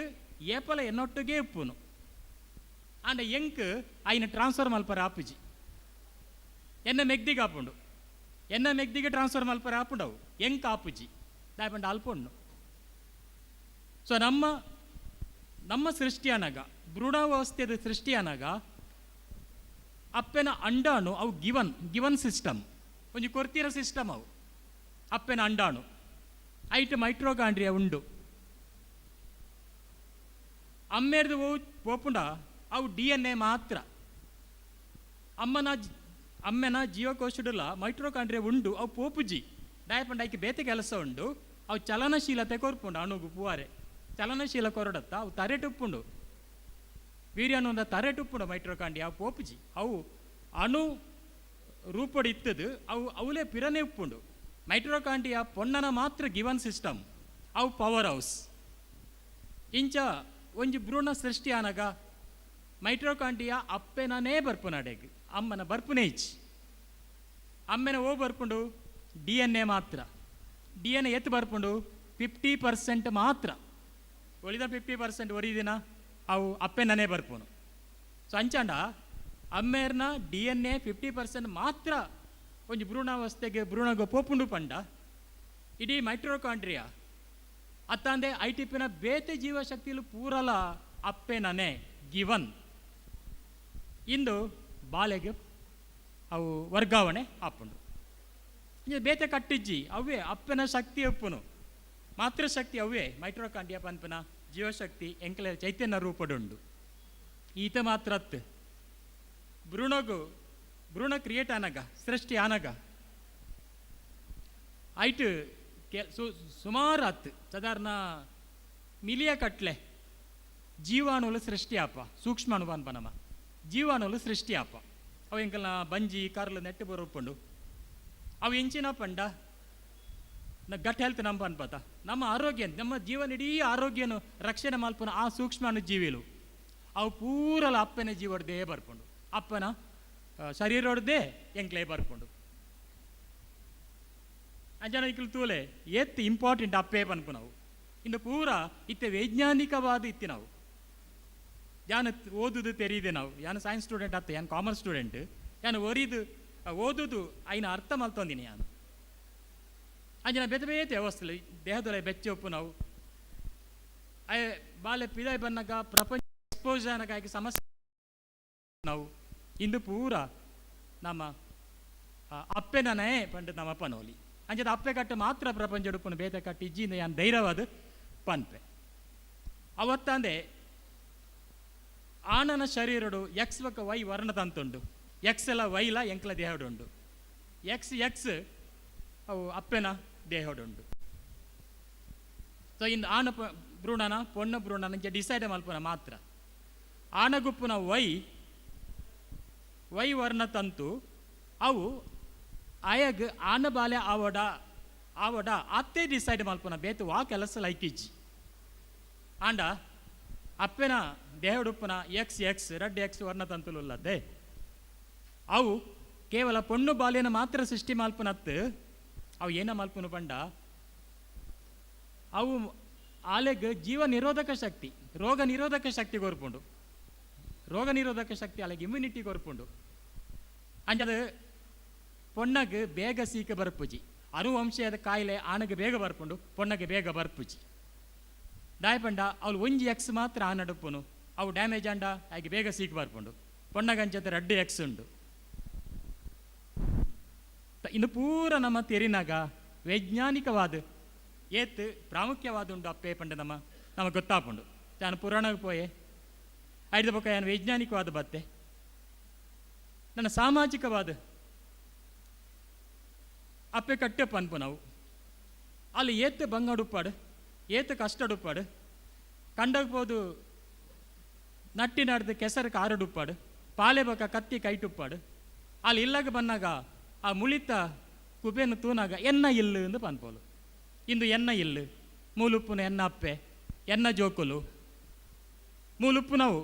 ಏಪಲ ಎನ್ನೊಟ್ಟಿಗೆ ಉಪ್ಪುನು. ಆಂಡ ಎಂಕ್ ಐನ ಟ್ರಾನ್ಸ್ಫರ್ ಮಲ್ಪರ ಆಪುಜಿ. ಎನ್ನ ಮೆಗ್ದಿಗೆ ಆಪುಂಡು, ಎನ್ನ ಮೆಗ್ದಿಗೆ ಟ್ರಾನ್ಸ್ಫರ್ ಮಲ್ಪರ ಆಪುಂಡವು, ಎಂಕ್ ಆಪುಜಿ. ದಾಯಪಂಡ ಅಲ್ಪುಂಡು. ಸೊ ನಮ್ಮ ನಮ್ಮ ಸೃಷ್ಟಿಯಾನಾಗ, ಭ್ರೂಣಾವಸ್ಥೆದ ಸೃಷ್ಟಿಯಾನಾಗ ಅಪ್ಪೆನ ಅಂಡಾಣು ಅವು ಗಿವನ್ ಗಿವನ್ ಸಿಸ್ಟಮ್, ಒಂಜಿ ಕೊರ್ತಿರ ಸಿಸ್ಟಮ್ ಅವು. ಅಪ್ಪೆನ ಅಂಡಾಣು ಐಟ್ ಮೈಟ್ರೋಕಾಂಡ್ರಿಯಾ ಉಂಡು. ಅಮ್ಮೇರ್ದು ಪೋಪುಂಡ ಅವು ಡಿಎನ್ಎ ಮಾತ್ರ. ಅಮ್ಮನ ಅಮ್ಮೆನ ಜೀವಕೋಶಡುಲ ಮೈಟ್ರೋಕಾಂಡ್ರಿಯಾ ಉಂಡು, ಅವು ಪೋಪುಜಿ. ದಾಯಪಂಡ ಐಕೆ ಬೇತೆ ಕೆಲಸ ಉಂಡು. ಅವು ಚಲನಶೀಲತೆ ಕೊರ್ಪುಂಡು ಅಣುಗು ಪುವಾರೆ ಚಲನಶೀಲ ಕೊರಡತ್ತ ಅವು ತರೆಟುಪ್ಪುಂಡು. ವೀರ್ಯಾಣು ತರೆಟುಪ್ಪುಂಡು ಮೈಟ್ರೋಕಾಂಡ್ರಿಯಾ, ಅವು ಪೋಪುಜಿ. ಅವು ಅಣು ರೂಪಡು ಇತ್ತದು, ಅವು ಅವಲೇ ಪಿರನೆ ಉಪ್ಪುಂಡು. ಮೈಟ್ರೋಕಾಂಡ್ರಿಯಾ ಪೊಣ್ಣನ ಮಾತ್ರ ಗಿವನ್ ಸಿಸ್ಟಮ್, ಅವು ಪವರ್ ಹೌಸ್. ಇಂಚ ಒಂಜಿ ಭ್ರೂಣ ಸೃಷ್ಟಿ ಆನಗ ಮೈಟ್ರೋಕಾಂಡ್ರಿಯಾ ಅಪ್ಪೆನನೇ ಬರ್ಪುನಡೆಗ್, ಅಮ್ಮನ ಬರ್ಪುನೇ ಇಚ್ಚಿ. ಅಮ್ಮೆನ ಓ ಬರ್ಪುಂಡು ಡಿಎನ್ಎ ಮಾತ್ರ. ಡಿಎನ್ಎ ಎತ್ತು ಬರ್ಪುಂಡು 50% ಮಾತ್ರ. ಒಳಿದ 50% ಒರಿದಿನ ಅವು ಅಪ್ಪೆನನೇ ಬರ್ಪುನು. ಸೊ ಅಂಚಾಂಡ ಅಮ್ಮೇರ್ನ ಡಿಎನ್ಎ 50% ಮಾತ್ರ ಒಂಜಿ ಭ್ರೂಣಾವಸ್ಥೆಗೆ ಭ್ರೂಣಗ ಪೋಪುಂಡು ಪಂಡ ಇಡೀ ಮೈಟ್ರೋಕಾಂಡ್ರಿಯಾ ಅತ್ತಂದೆ I T ಪಿನ ಬೇತೆ ಜೀವಶಕ್ತಿಲು ಪೂರಲ ಅಪ್ಪೆನನೆ ಗಿವನ್. ಇಂದು ಬಾಲೆಗೆ ಅವು ವರ್ಗಾವಣೆ ಆಪುಂಡು. ಇಂಜ ಬೇತೆ ಕಟ್ಟಿಜ್ಜಿ, ಅವೇ ಅಪ್ಪನ ಶಕ್ತಿ ಉಪ್ಪುನು, ಮಾತೃಶಕ್ತಿ ಅವೇ ಮೈಟ್ರೋಕಾಂಡ್ರಿಯಾ ಪನ್ಪನ ಜೀವಶಕ್ತಿ ಎಂಕಲೆ ಚೈತನ್ಯ ರೂಪಡುಂಡು. ಈತ ಮಾತ್ರ ಅತ್ತು ಭ್ರೂಣಗು ಭ್ರೂಣ ಕ್ರಿಯೇಟ್ ಆನಗ, ಸೃಷ್ಟಿ ಆನಗ ಐಟ್ ಸುಮಾರು ಅತ್ತು ಸಾಧಾರಣ ಮಿಲಿಯ ಕಟ್ಲೆ ಜೀವಾಣುಲು ಸೃಷ್ಟಿ ಆಪ. ಸೂಕ್ಷ್ಮಾಣು ಪನ್ಪ ನಮ್ಮ ಜೀವಾಣುಲು ಸೃಷ್ಟಿ ಆಪ. ಅವು ಎಂಕಲ್ನ ಬಂಜಿ ಕರ್ಲು ನೆಟ್ಟು ಬರೋಪುಂಡು. ಅವು ಎಂಚಿನ ಪಂಡ ಗಟ್ ಹೆಲ್ತ್ ನಮ್ಮ ಅನ್ಪತ ನಮ್ಮ ಆರೋಗ್ಯ, ನಮ್ಮ ಜೀವನ ಇಡೀ ಆರೋಗ್ಯನು ರಕ್ಷಣೆ ಮಲ್ಪುನ ಆ ಸೂಕ್ಷ್ಮಾಣು ಜೀವಿಲು ಅವು ಪೂರಲ ಅಪ್ಪನ ಜೀವಡ್ದೇ ಬರ್ಪುಂಡು, ಅಪ್ಪನ ಶರೀರೊಡ್ದೇ ಎಂಕ್ಲೇ ಬರ್ಪುಂಡು. ಅಂಜನ ಇಕ್ಲು ತೂಲೆ ಏತ್ ಇಂಪಾರ್ಟೆಂಟ್ ಅಪ್ಪೇ ಪನ್ಪುನವು. ಇನ್ನು ಪೂರ ಇತ್ತೆ ವೈಜ್ಞಾನಿಕವಾದ ಇತ್ತಿ ನಾವು ಯಾನ್ ಓದುದು ತೆರೀದೆ ನಾವು. ಯಾನ್ ಸೈನ್ಸ್ ಸ್ಟೂಡೆಂಟ್ ಅತ್ತ, ಯಾನ್ ಕಾಮರ್ಸ್ ಸ್ಟೂಡೆಂಟ್. ಯಾನ್ ಒರಿದು ಓದುದು ಐನ ಅರ್ಥ ಮಲ್ತೊಂದಿನಿ ಯಾನ್. ಅಂಜನ ಬೇತೆ ಬೇತೆ ವ್ಯವಸ್ಥೆ ದೇಹದೊಲೆ ಬೆಚ್ಚ ಉಪ್ಪು ನಾವು ಅಯ್ಯ ಬಾಲೆ ಪಿದಾಯ್ ಬನ್ನಾಗ ಪ್ರಪಂಚ ಎಕ್ಸ್ಪೋಸ್ ಆನಗ ಆಯ್ಕೆ ಸಮಸ್ಯೆ ನಾವು. ಇಂದು ಪೂರ ನಮ್ಮ ಅಪ್ಪೆನನೇ ಪಂಡ ನಮ್ಮ ಅಪ್ಪನೋಲಿ ಅಂಚದ ಅಪ್ಪೆ ಕಟ್ಟು ಮಾತ್ರ ಪ್ರಪಂಚ ಉಡುಪುನು, ಬೇತೆ ಕಟ್ಟು ಇಜ್ಜಿಂದ ಯಾನ್ ಧೈರ್ಯವಾದ ಪನ್ಪೆ. ಅವತ್ತಂದೆ ಆಣನ ಶರೀರಡು ಎಕ್ಸ್ ಬೊಕ್ಕ ವೈ ವರ್ಣ ತಂತುಂಡು. ಎಕ್ಸ್ ಎಲ್ಲ ವೈಲ ಎಂಕ್ಲ ದೇಹಡುಂಡು, ಎಕ್ಸ್ ಎಕ್ಸ್ ಅವು ಅಪ್ಪೆನ ದೇಹಡುಂಡು. ಸೊ ಇಂದು ಆಣ ಭ್ರೂಣನ ಪೊಣ್ಣ ಭ್ರೂಣನ ಇಂಚ ಡಿಸೈಡ್ ಮಲ್ಪುನ ಮಾತ್ರ. ಆಣಗುಪ್ಪುನ ವೈ ವೈ ವರ್ಣ ತಂತು ಅವು ಆಯಗ್ ಆನ ಬಾಲೆ ಆವಡ ಆವಡ ಅತ್ತೆ ಡಿಸೈಡ್ ಮಲ್ಪುನ, ಬೇತು ವಾ ಕೆಲಸ ಲೈಕಿಜ್ಜಿ. ಆಂಡ ಅಪ್ಪೆನ ದೇಹಡುಪ್ಪುನ ಎಕ್ಸ್ ಎಕ್ಸ್ ರೆಡ್ ಎಕ್ಸ್ ವರ್ಣ ತಂತುಲುಲ್ಲದೆ ಅವು ಕೇವಲ ಪೊಣ್ಣು ಬಾಲ್ಯನ ಮಾತ್ರ ಸೃಷ್ಟಿ ಮಲ್ಪುನತ್ತು. ಅವು ಏನ ಮಲ್ಪುನು ಪಂಡ ಅವು ಆಲೆಗ್ ಜೀವ ನಿರೋಧಕ ಶಕ್ತಿ, ರೋಗ ನಿರೋಧಕ ಶಕ್ತಿ ಕೊರ್ಪುಂಡು. ರೋಗ ನಿರೋಧಕ ಶಕ್ತಿ ಅಲೆಗ್ ಇಮ್ಯುನಿಟಿ ಕೊರ್ಪುಂಡು. ಅಂಚದ ಪೊಣ್ಣಗ್ ಬೇಗ ಸೀಕ ಬರ್ಪುಜಿ. ಅನುವಂಶೀಯದ ಕಾಯಿಲೆ ಆನಗೆ ಬೇಗ ಬರ್ಪುಂಡು, ಪೊಣ್ಣಗೆ ಬೇಗ ಬರ್ಪುಜಿ. ದಾಯಪಂಡ ಅವಳು ಒಂಜಿ ಎಕ್ಸ್ ಮಾತ್ರ ಆ ನಡುಪುನು, ಅವು ಡ್ಯಾಮೇಜ್ ಅಂಡ ಆಗಿ ಬೇಗ ಸೀಕ್ ಬರ್ಪುಂಡು. ಪೊಣ್ಣಗಂಚದ ರಡ್ಡು ಎಕ್ಸ್ ಉಂಡು. ಇನ್ನು ಪೂರ ನಮ್ಮ ತೆರಿನಾಗ ವೈಜ್ಞಾನಿಕವಾದ ಏತ್ ಪ್ರಾಮುಖ್ಯವಾದುಂಡು ಅಪ್ಪೆ ಪಂಡ ನಮ್ಮ ನಮಗೆ ಗೊತ್ತಾಪುಂಡು. ನಾನು ಪುರಾಣಕ್ಕೆ ಪೋಯೆ ಐದು ಬೊಕ್ಕ ಯಾನು ವೈಜ್ಞಾನಿಕವಾದ ಬತ್ತೆ ನನ್ನ ಸಾಮಾಜಿಕವಾದ ಅಪ್ಪೆ ಕಟ್ಟೆ ಪನ್ಪು ನಾವು ಅಲ್ಲಿ ಏತ್ ಬಂಗಡುಪ್ಪಾಡು ಏತ್ ಕಷ್ಟಡುಪ್ಪಾಡು ಕಂಡಗ್ ಪೋದು ನಟ್ಟಿ ನಾಡ್ದು ಕೆಸರು ಕಾರಡುಪ್ಪಾಡು ಪಾಲೆ ಬೊಕ್ಕ ಕತ್ತಿ ಕೈಟುಪ್ಪಾಡು ಅಲ್ಲಿ ಇಲ್ಲಾಗ ಬನ್ನಾಗ ಆ ಮುಳಿತ ಕುಬೇನು ತೂನಾಗ ಎನ್ನ ಇಲ್ಲು ಎಂದು ಪನ್ಪೋಲು. ಇಂದು ಎನ್ನ ಇಲ್ಲು ಮೂಲುಪ್ಪುನ ಎನ್ನ ಅಪ್ಪೆ ಎನ್ನ ಜೋಕುಲು ಮೂಲುಪ್ಪುನವು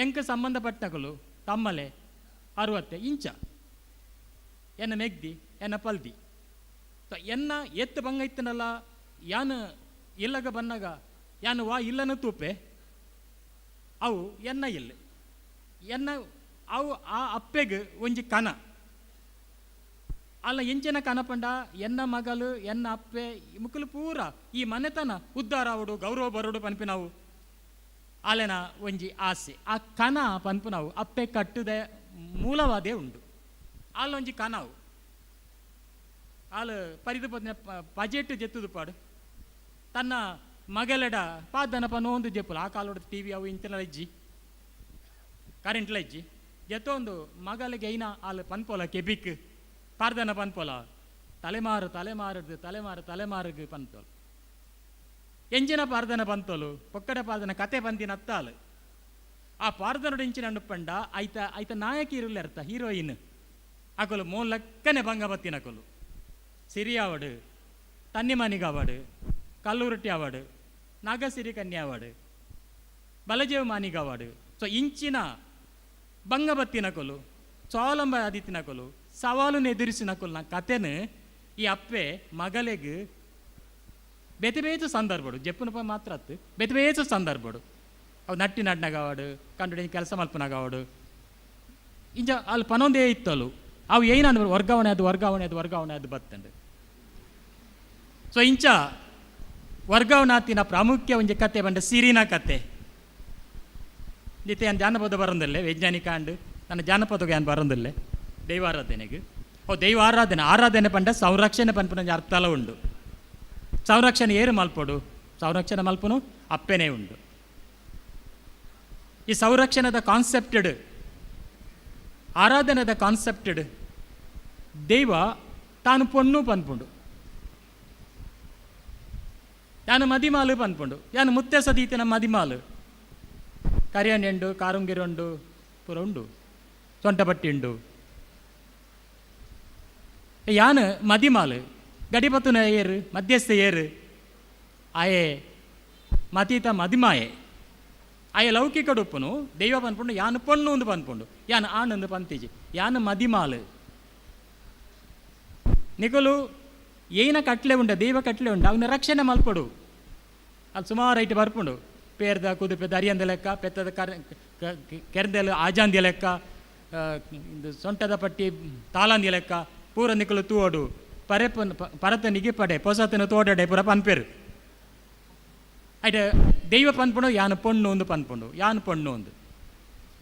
ಎಂಕ ಸಂಬಂಧಪಟ್ಟಗಳು ತಮ್ಮಲೆ ಅರುವತ್ತೆ ಇಂಚ ಎನ್ನ ಮೆಗ್ದಿ ಎನ್ನ ಪಲ್ದಿ ಎನ್ನ ಎತ್ತು ಬಂಗ ಇತ್ತನಲ್ಲ ಯಾನು ಇಲ್ಲಗ ಬನ್ನಾಗ ಯಾನು ವಾ ಇಲ್ಲನ ತೂಪೆ ಅವು ಎನ್ನ ಇಲ್ಲ ಎನ್ನ ಅವು ಆ ಅಪ್ಪೆಗ್ ಒಂಜಿ ಕನ ಅಲ್ಲ ಎಂಚಿನ ಕನಪಂಡ ಎನ್ನ ಮಗಲು ಎನ್ನ ಅಪ್ಪೆ ಮುಕ್ಕಲು ಪೂರ ಈ ಮನೆತನ ಉದ್ಧಾರ ಆವಡು ಗೌರವ ಬರೋಡು ಪನ್ಪಿನವು ಅಲೆನ ಒಂಜಿ ಆಸೆ ಆ ಕನ ಪನ್ಪುನವು ಅಪ್ಪೆ ಕಟ್ಟುದೆ ಮೂಲವಾದೇ ಉಂಡು ಅಲ್ಲೊಂಜಿ ಕನವು ಆಲು ಪರಿದು ಪೊದ್ನ ಪಜೆಟ್ ಜೆತ್ತುದು ಪಾಡು ತನ್ನ ಮಗಲೆಡ ಪಾದನ ಪನೊಂದು ಜೆಪ್ಪುಲ ಆ ಕಾಲೋಡು ಟಿ ವಿ ಅವು ಇಂಚಿನ ಇಜ್ಜಿ ಕರೆಂಟ್ಲ ಇಜ್ಜಿ ಜೆತ್ತೊಂದು ಮಗಲಿಗೆ ಐನ ಆಲು ಪನ್ಪೋಲ ಕೆಬಿಕ್ ಪಾರ್ದನ ಪನ್ಪೋಲ ತಲೆಮಾರು ತಲೆಮಾರದು ತಲೆಮಾರು ತಲೆಮಾರುಗ್ ಪನ್ಪೋಲು ಎಂಜಿನ ಪಾರ್ದನ ಪಂತೋಲು ಪೊಕ್ಕಡೆ ಪಾರ್ದನ ಕತೆ ಪಂತಿನ ಅತ್ತಾಲು ಆ ಪಾರ್ದನೋಡು ಇಂಚಿನ ಅನುಪಂಡ ಐತ ಐತ ನಾಯಕಿ ಇರುಲ್ಲೆ ಅರ್ಥ ಹೀರೋಯಿನ್ ಅಕೊಲು ಮೋಲಕ್ಕನೆ ಭಂಗ ಬತ್ತಿನ ಅಕೊಲು ಸಿರಿ ಆವಡು ತನ್ನಿಮಾನಿಗ ಆವಡು ಕಲ್ಲುರುಟ್ಟಿ ಆವಡು ನಾಗಸಿರಿ ಕನ್ಯಾ ಆವಡು ಬಲಜೇವ ಮಾನಿಗ ಆವಡು. ಸೊ ಇಂಚಿನ ಭಂಗ ಬತ್ತಿನ ಕೊಲು ಸ್ವಾವಲಂಬ ಆದಿತ್ತಿನ ಕೊಲು ಸವಾಲನ್ನು ಎದುರಿಸಿನ ಕೊಲು ನಾ ಕತೆನು ಈ ಅಪ್ಪೆ ಮಗಲೆಗ್ ಬೇತೆ ಬೇತೆ ಸಂದರ್ಭಡು ಜಪ್ಪುನಪ್ಪ ಮಾತ್ರ ಅತ್ತು ಬೇತೆ ಬೇತೆ ಸಂದರ್ಭಡು ಅವು ನಟ್ಟಿ ನಡ್ನಾಗ ಆವಡು ಕಂಡು ಕೆಲಸ ಮಲ್ಪನಾಗ ಆವಡು ಇಂಚ ಅಲ್ಲಿ ಪನೊಂದೇ ಇತ್ತಲು ಅವು ಏನಂದ್ರೆ ವರ್ಗಾವಣೆ ಅದು ವರ್ಗಾವಣೆ ಅದು ವರ್ಗಾವಣೆ ಅದು ಬತ್ತಂಡು. ಸೊ ಇಂಚ ವರ್ಗಾವಣಾತಿನ ಪ್ರಾಮುಖ್ಯ ಒಂಜಿ ಕತೆ ಬಂಡ ಸಿರಿನ ಕತೆ ನಿತ್ಯ ಜಾನಪದ ಬರೋದಿಲ್ಲ ವೈಜ್ಞಾನಿಕ ಅಂಡು ನನ್ನ ಜಾನಪದಕ್ಕೆ ಏನು ಬರೋದಿಲ್ಲ ದೈವಾರಾಧನೆಗೆ ಓ ದೈವಾರಾಧನೆ ಆರಾಧನೆ ಪಂಡ ಸಂರಕ್ಷಣೆ ಪನ್ಪುನ ಅರ್ಥಲ ಉಂಡು. ಸಂರಕ್ಷಣೆ ಏರು ಮಲ್ಪೊಡು ಸಂರಕ್ಷಣೆ ಮಲ್ಪುನು ಅಪ್ಪೆನೇ ಉಂಡು. ಈ ಸಂರಕ್ಷಣದ ಕಾನ್ಸೆಪ್ಟೆಡ್ ಆರಾಧನೆದ ಕಾನ್ಸೆಪ್ಟೆಡ್ ದೈವ ತಾನು ಪೊಣ್ಣು ಪನ್ಪುಂಡು ಯಾನು ಮದಿಮಾಲು ಪನ್ಪುಂಡು ಯಾನು ಮುತ್ತೆ ಸದೀತಿನ ಮದಿಮಾಲು ಕರಿಯಣ್ಣೆಂಡು ಕಾರುಂಗಿರುಂಡು ಪೂರ ಉಂಡು ಸೊಂಟಪಟ್ಟಿ ಉಂಡು ಯಾನು ಮದಿಮಾಲು ಗಡಿಪತ್ತುನ ಏರು ಮಧ್ಯಸ್ಥ ಏರು ಆಯೆ ಮತೀತ ಮದಿಮಾಯೆ ಆಯೆ ಲೌಕಿಕ ಉಪ್ಪುನು ದೈವ ಪನ್ಪುಂಡು ಯಾನು ಪೊಣ್ಣು ಒಂದು ಪನ್ಪುಂಡು ಯಾನು ಆಣಂದು ಪಂತಿಜಿ ಯಾನು ಮದಿಮಾಲು ನಿಕಲು ಏನ ಕಟ್ಲೆ ಉಂಡ ದೈವ ಕಟ್ಲೆ ಉಂಡು ಅವನ ರಕ್ಷಣೆ ಮಲ್ಪಡು ಅದು ಸುಮಾರು ಐಟ್ ಬರ್ಪುಂಡು ಪೇರ್ದ ಕುದುಪೆದ ಅರಿಯಂದ ಲೆಕ್ಕ ಪೆತ್ತದ ಕರ್ ಕೆರ್ದೆಲು ಆಜಾಂದಿ ಲೆಕ್ಕ ಸೊಂಟದ ಪಟ್ಟಿ ತಾಳಂದಿ ಲೆಕ್ಕ ಪೂರ ನಿಕಲು ತೂವಡು ಪರೆಪನ್ ಪರತ ನಿಗಿಪಡೆ ಪೊಸತನ ತೋಡಡೆ ಪೂರ ಪನ್ಪೇರು ಐಟ ದೈವ ಪನ್ಪುಂಡು ಯಾನು ಪೊಣ್ಣು ಒಂದು ಪನ್ಪುಂಡು ಯಾನು ಪೊಣ್ಣು ಒಂದು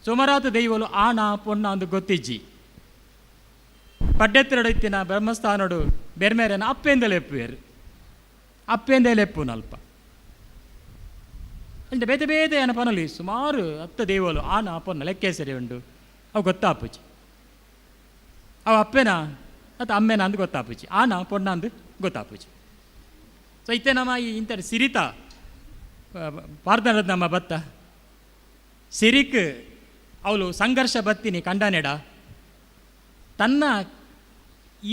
ಸುಮಾರಾದ ದೈವಲು ಆಣ ಪೊಣ್ಣ ಅಂದು ಗೊತ್ತಿಜ್ಜಿ ಪಡ್ಡೆತ್ತಿರಡು ಇತ್ತಿನ ಬ್ರಹ್ಮಸ್ಥಾನಡು ಬೆರ್ಮೇರನ ಅಪ್ಪೆಂದಲೇ ಎಪ್ಪುವೇರು ಅಪ್ಪೆಂದಲೇ ಎಪ್ಪುನಲ್ಪ అంటే ಬೇತೆ ಬೇತೆ ಏನ ಪನಲಿ ಸುಮಾರು ಹತ್ತು ದೇವಲು ಆನ ಅಪ್ಪನ ಲೆಕ್ಕೇಸರಿ ಉಂಡು ಅವು ಗೊತ್ತಾಪುಜಿ ಅವು ಅಪ್ಪೆನ ಅದು ಅಮ್ಮೆನ ಅಂದು ಗೊತ್ತಾಪುಜಿ ಆನ ಪೊಣ್ಣ ಅಂದು ಗೊತ್ತಾಪುಜಿ. ಸೊ ಇತ್ತೆ ನಮ್ಮ ಈ ಇಂಥ ಸಿರಿತ ಪಾರ್ದನದ ನಮ್ಮ ಬತ್ತ ಸಿರಿಕ್ ಅವಳು ಸಂಘರ್ಷ ಬತ್ತಿನಿ ಕಂಡನೆಡ ತನ್ನ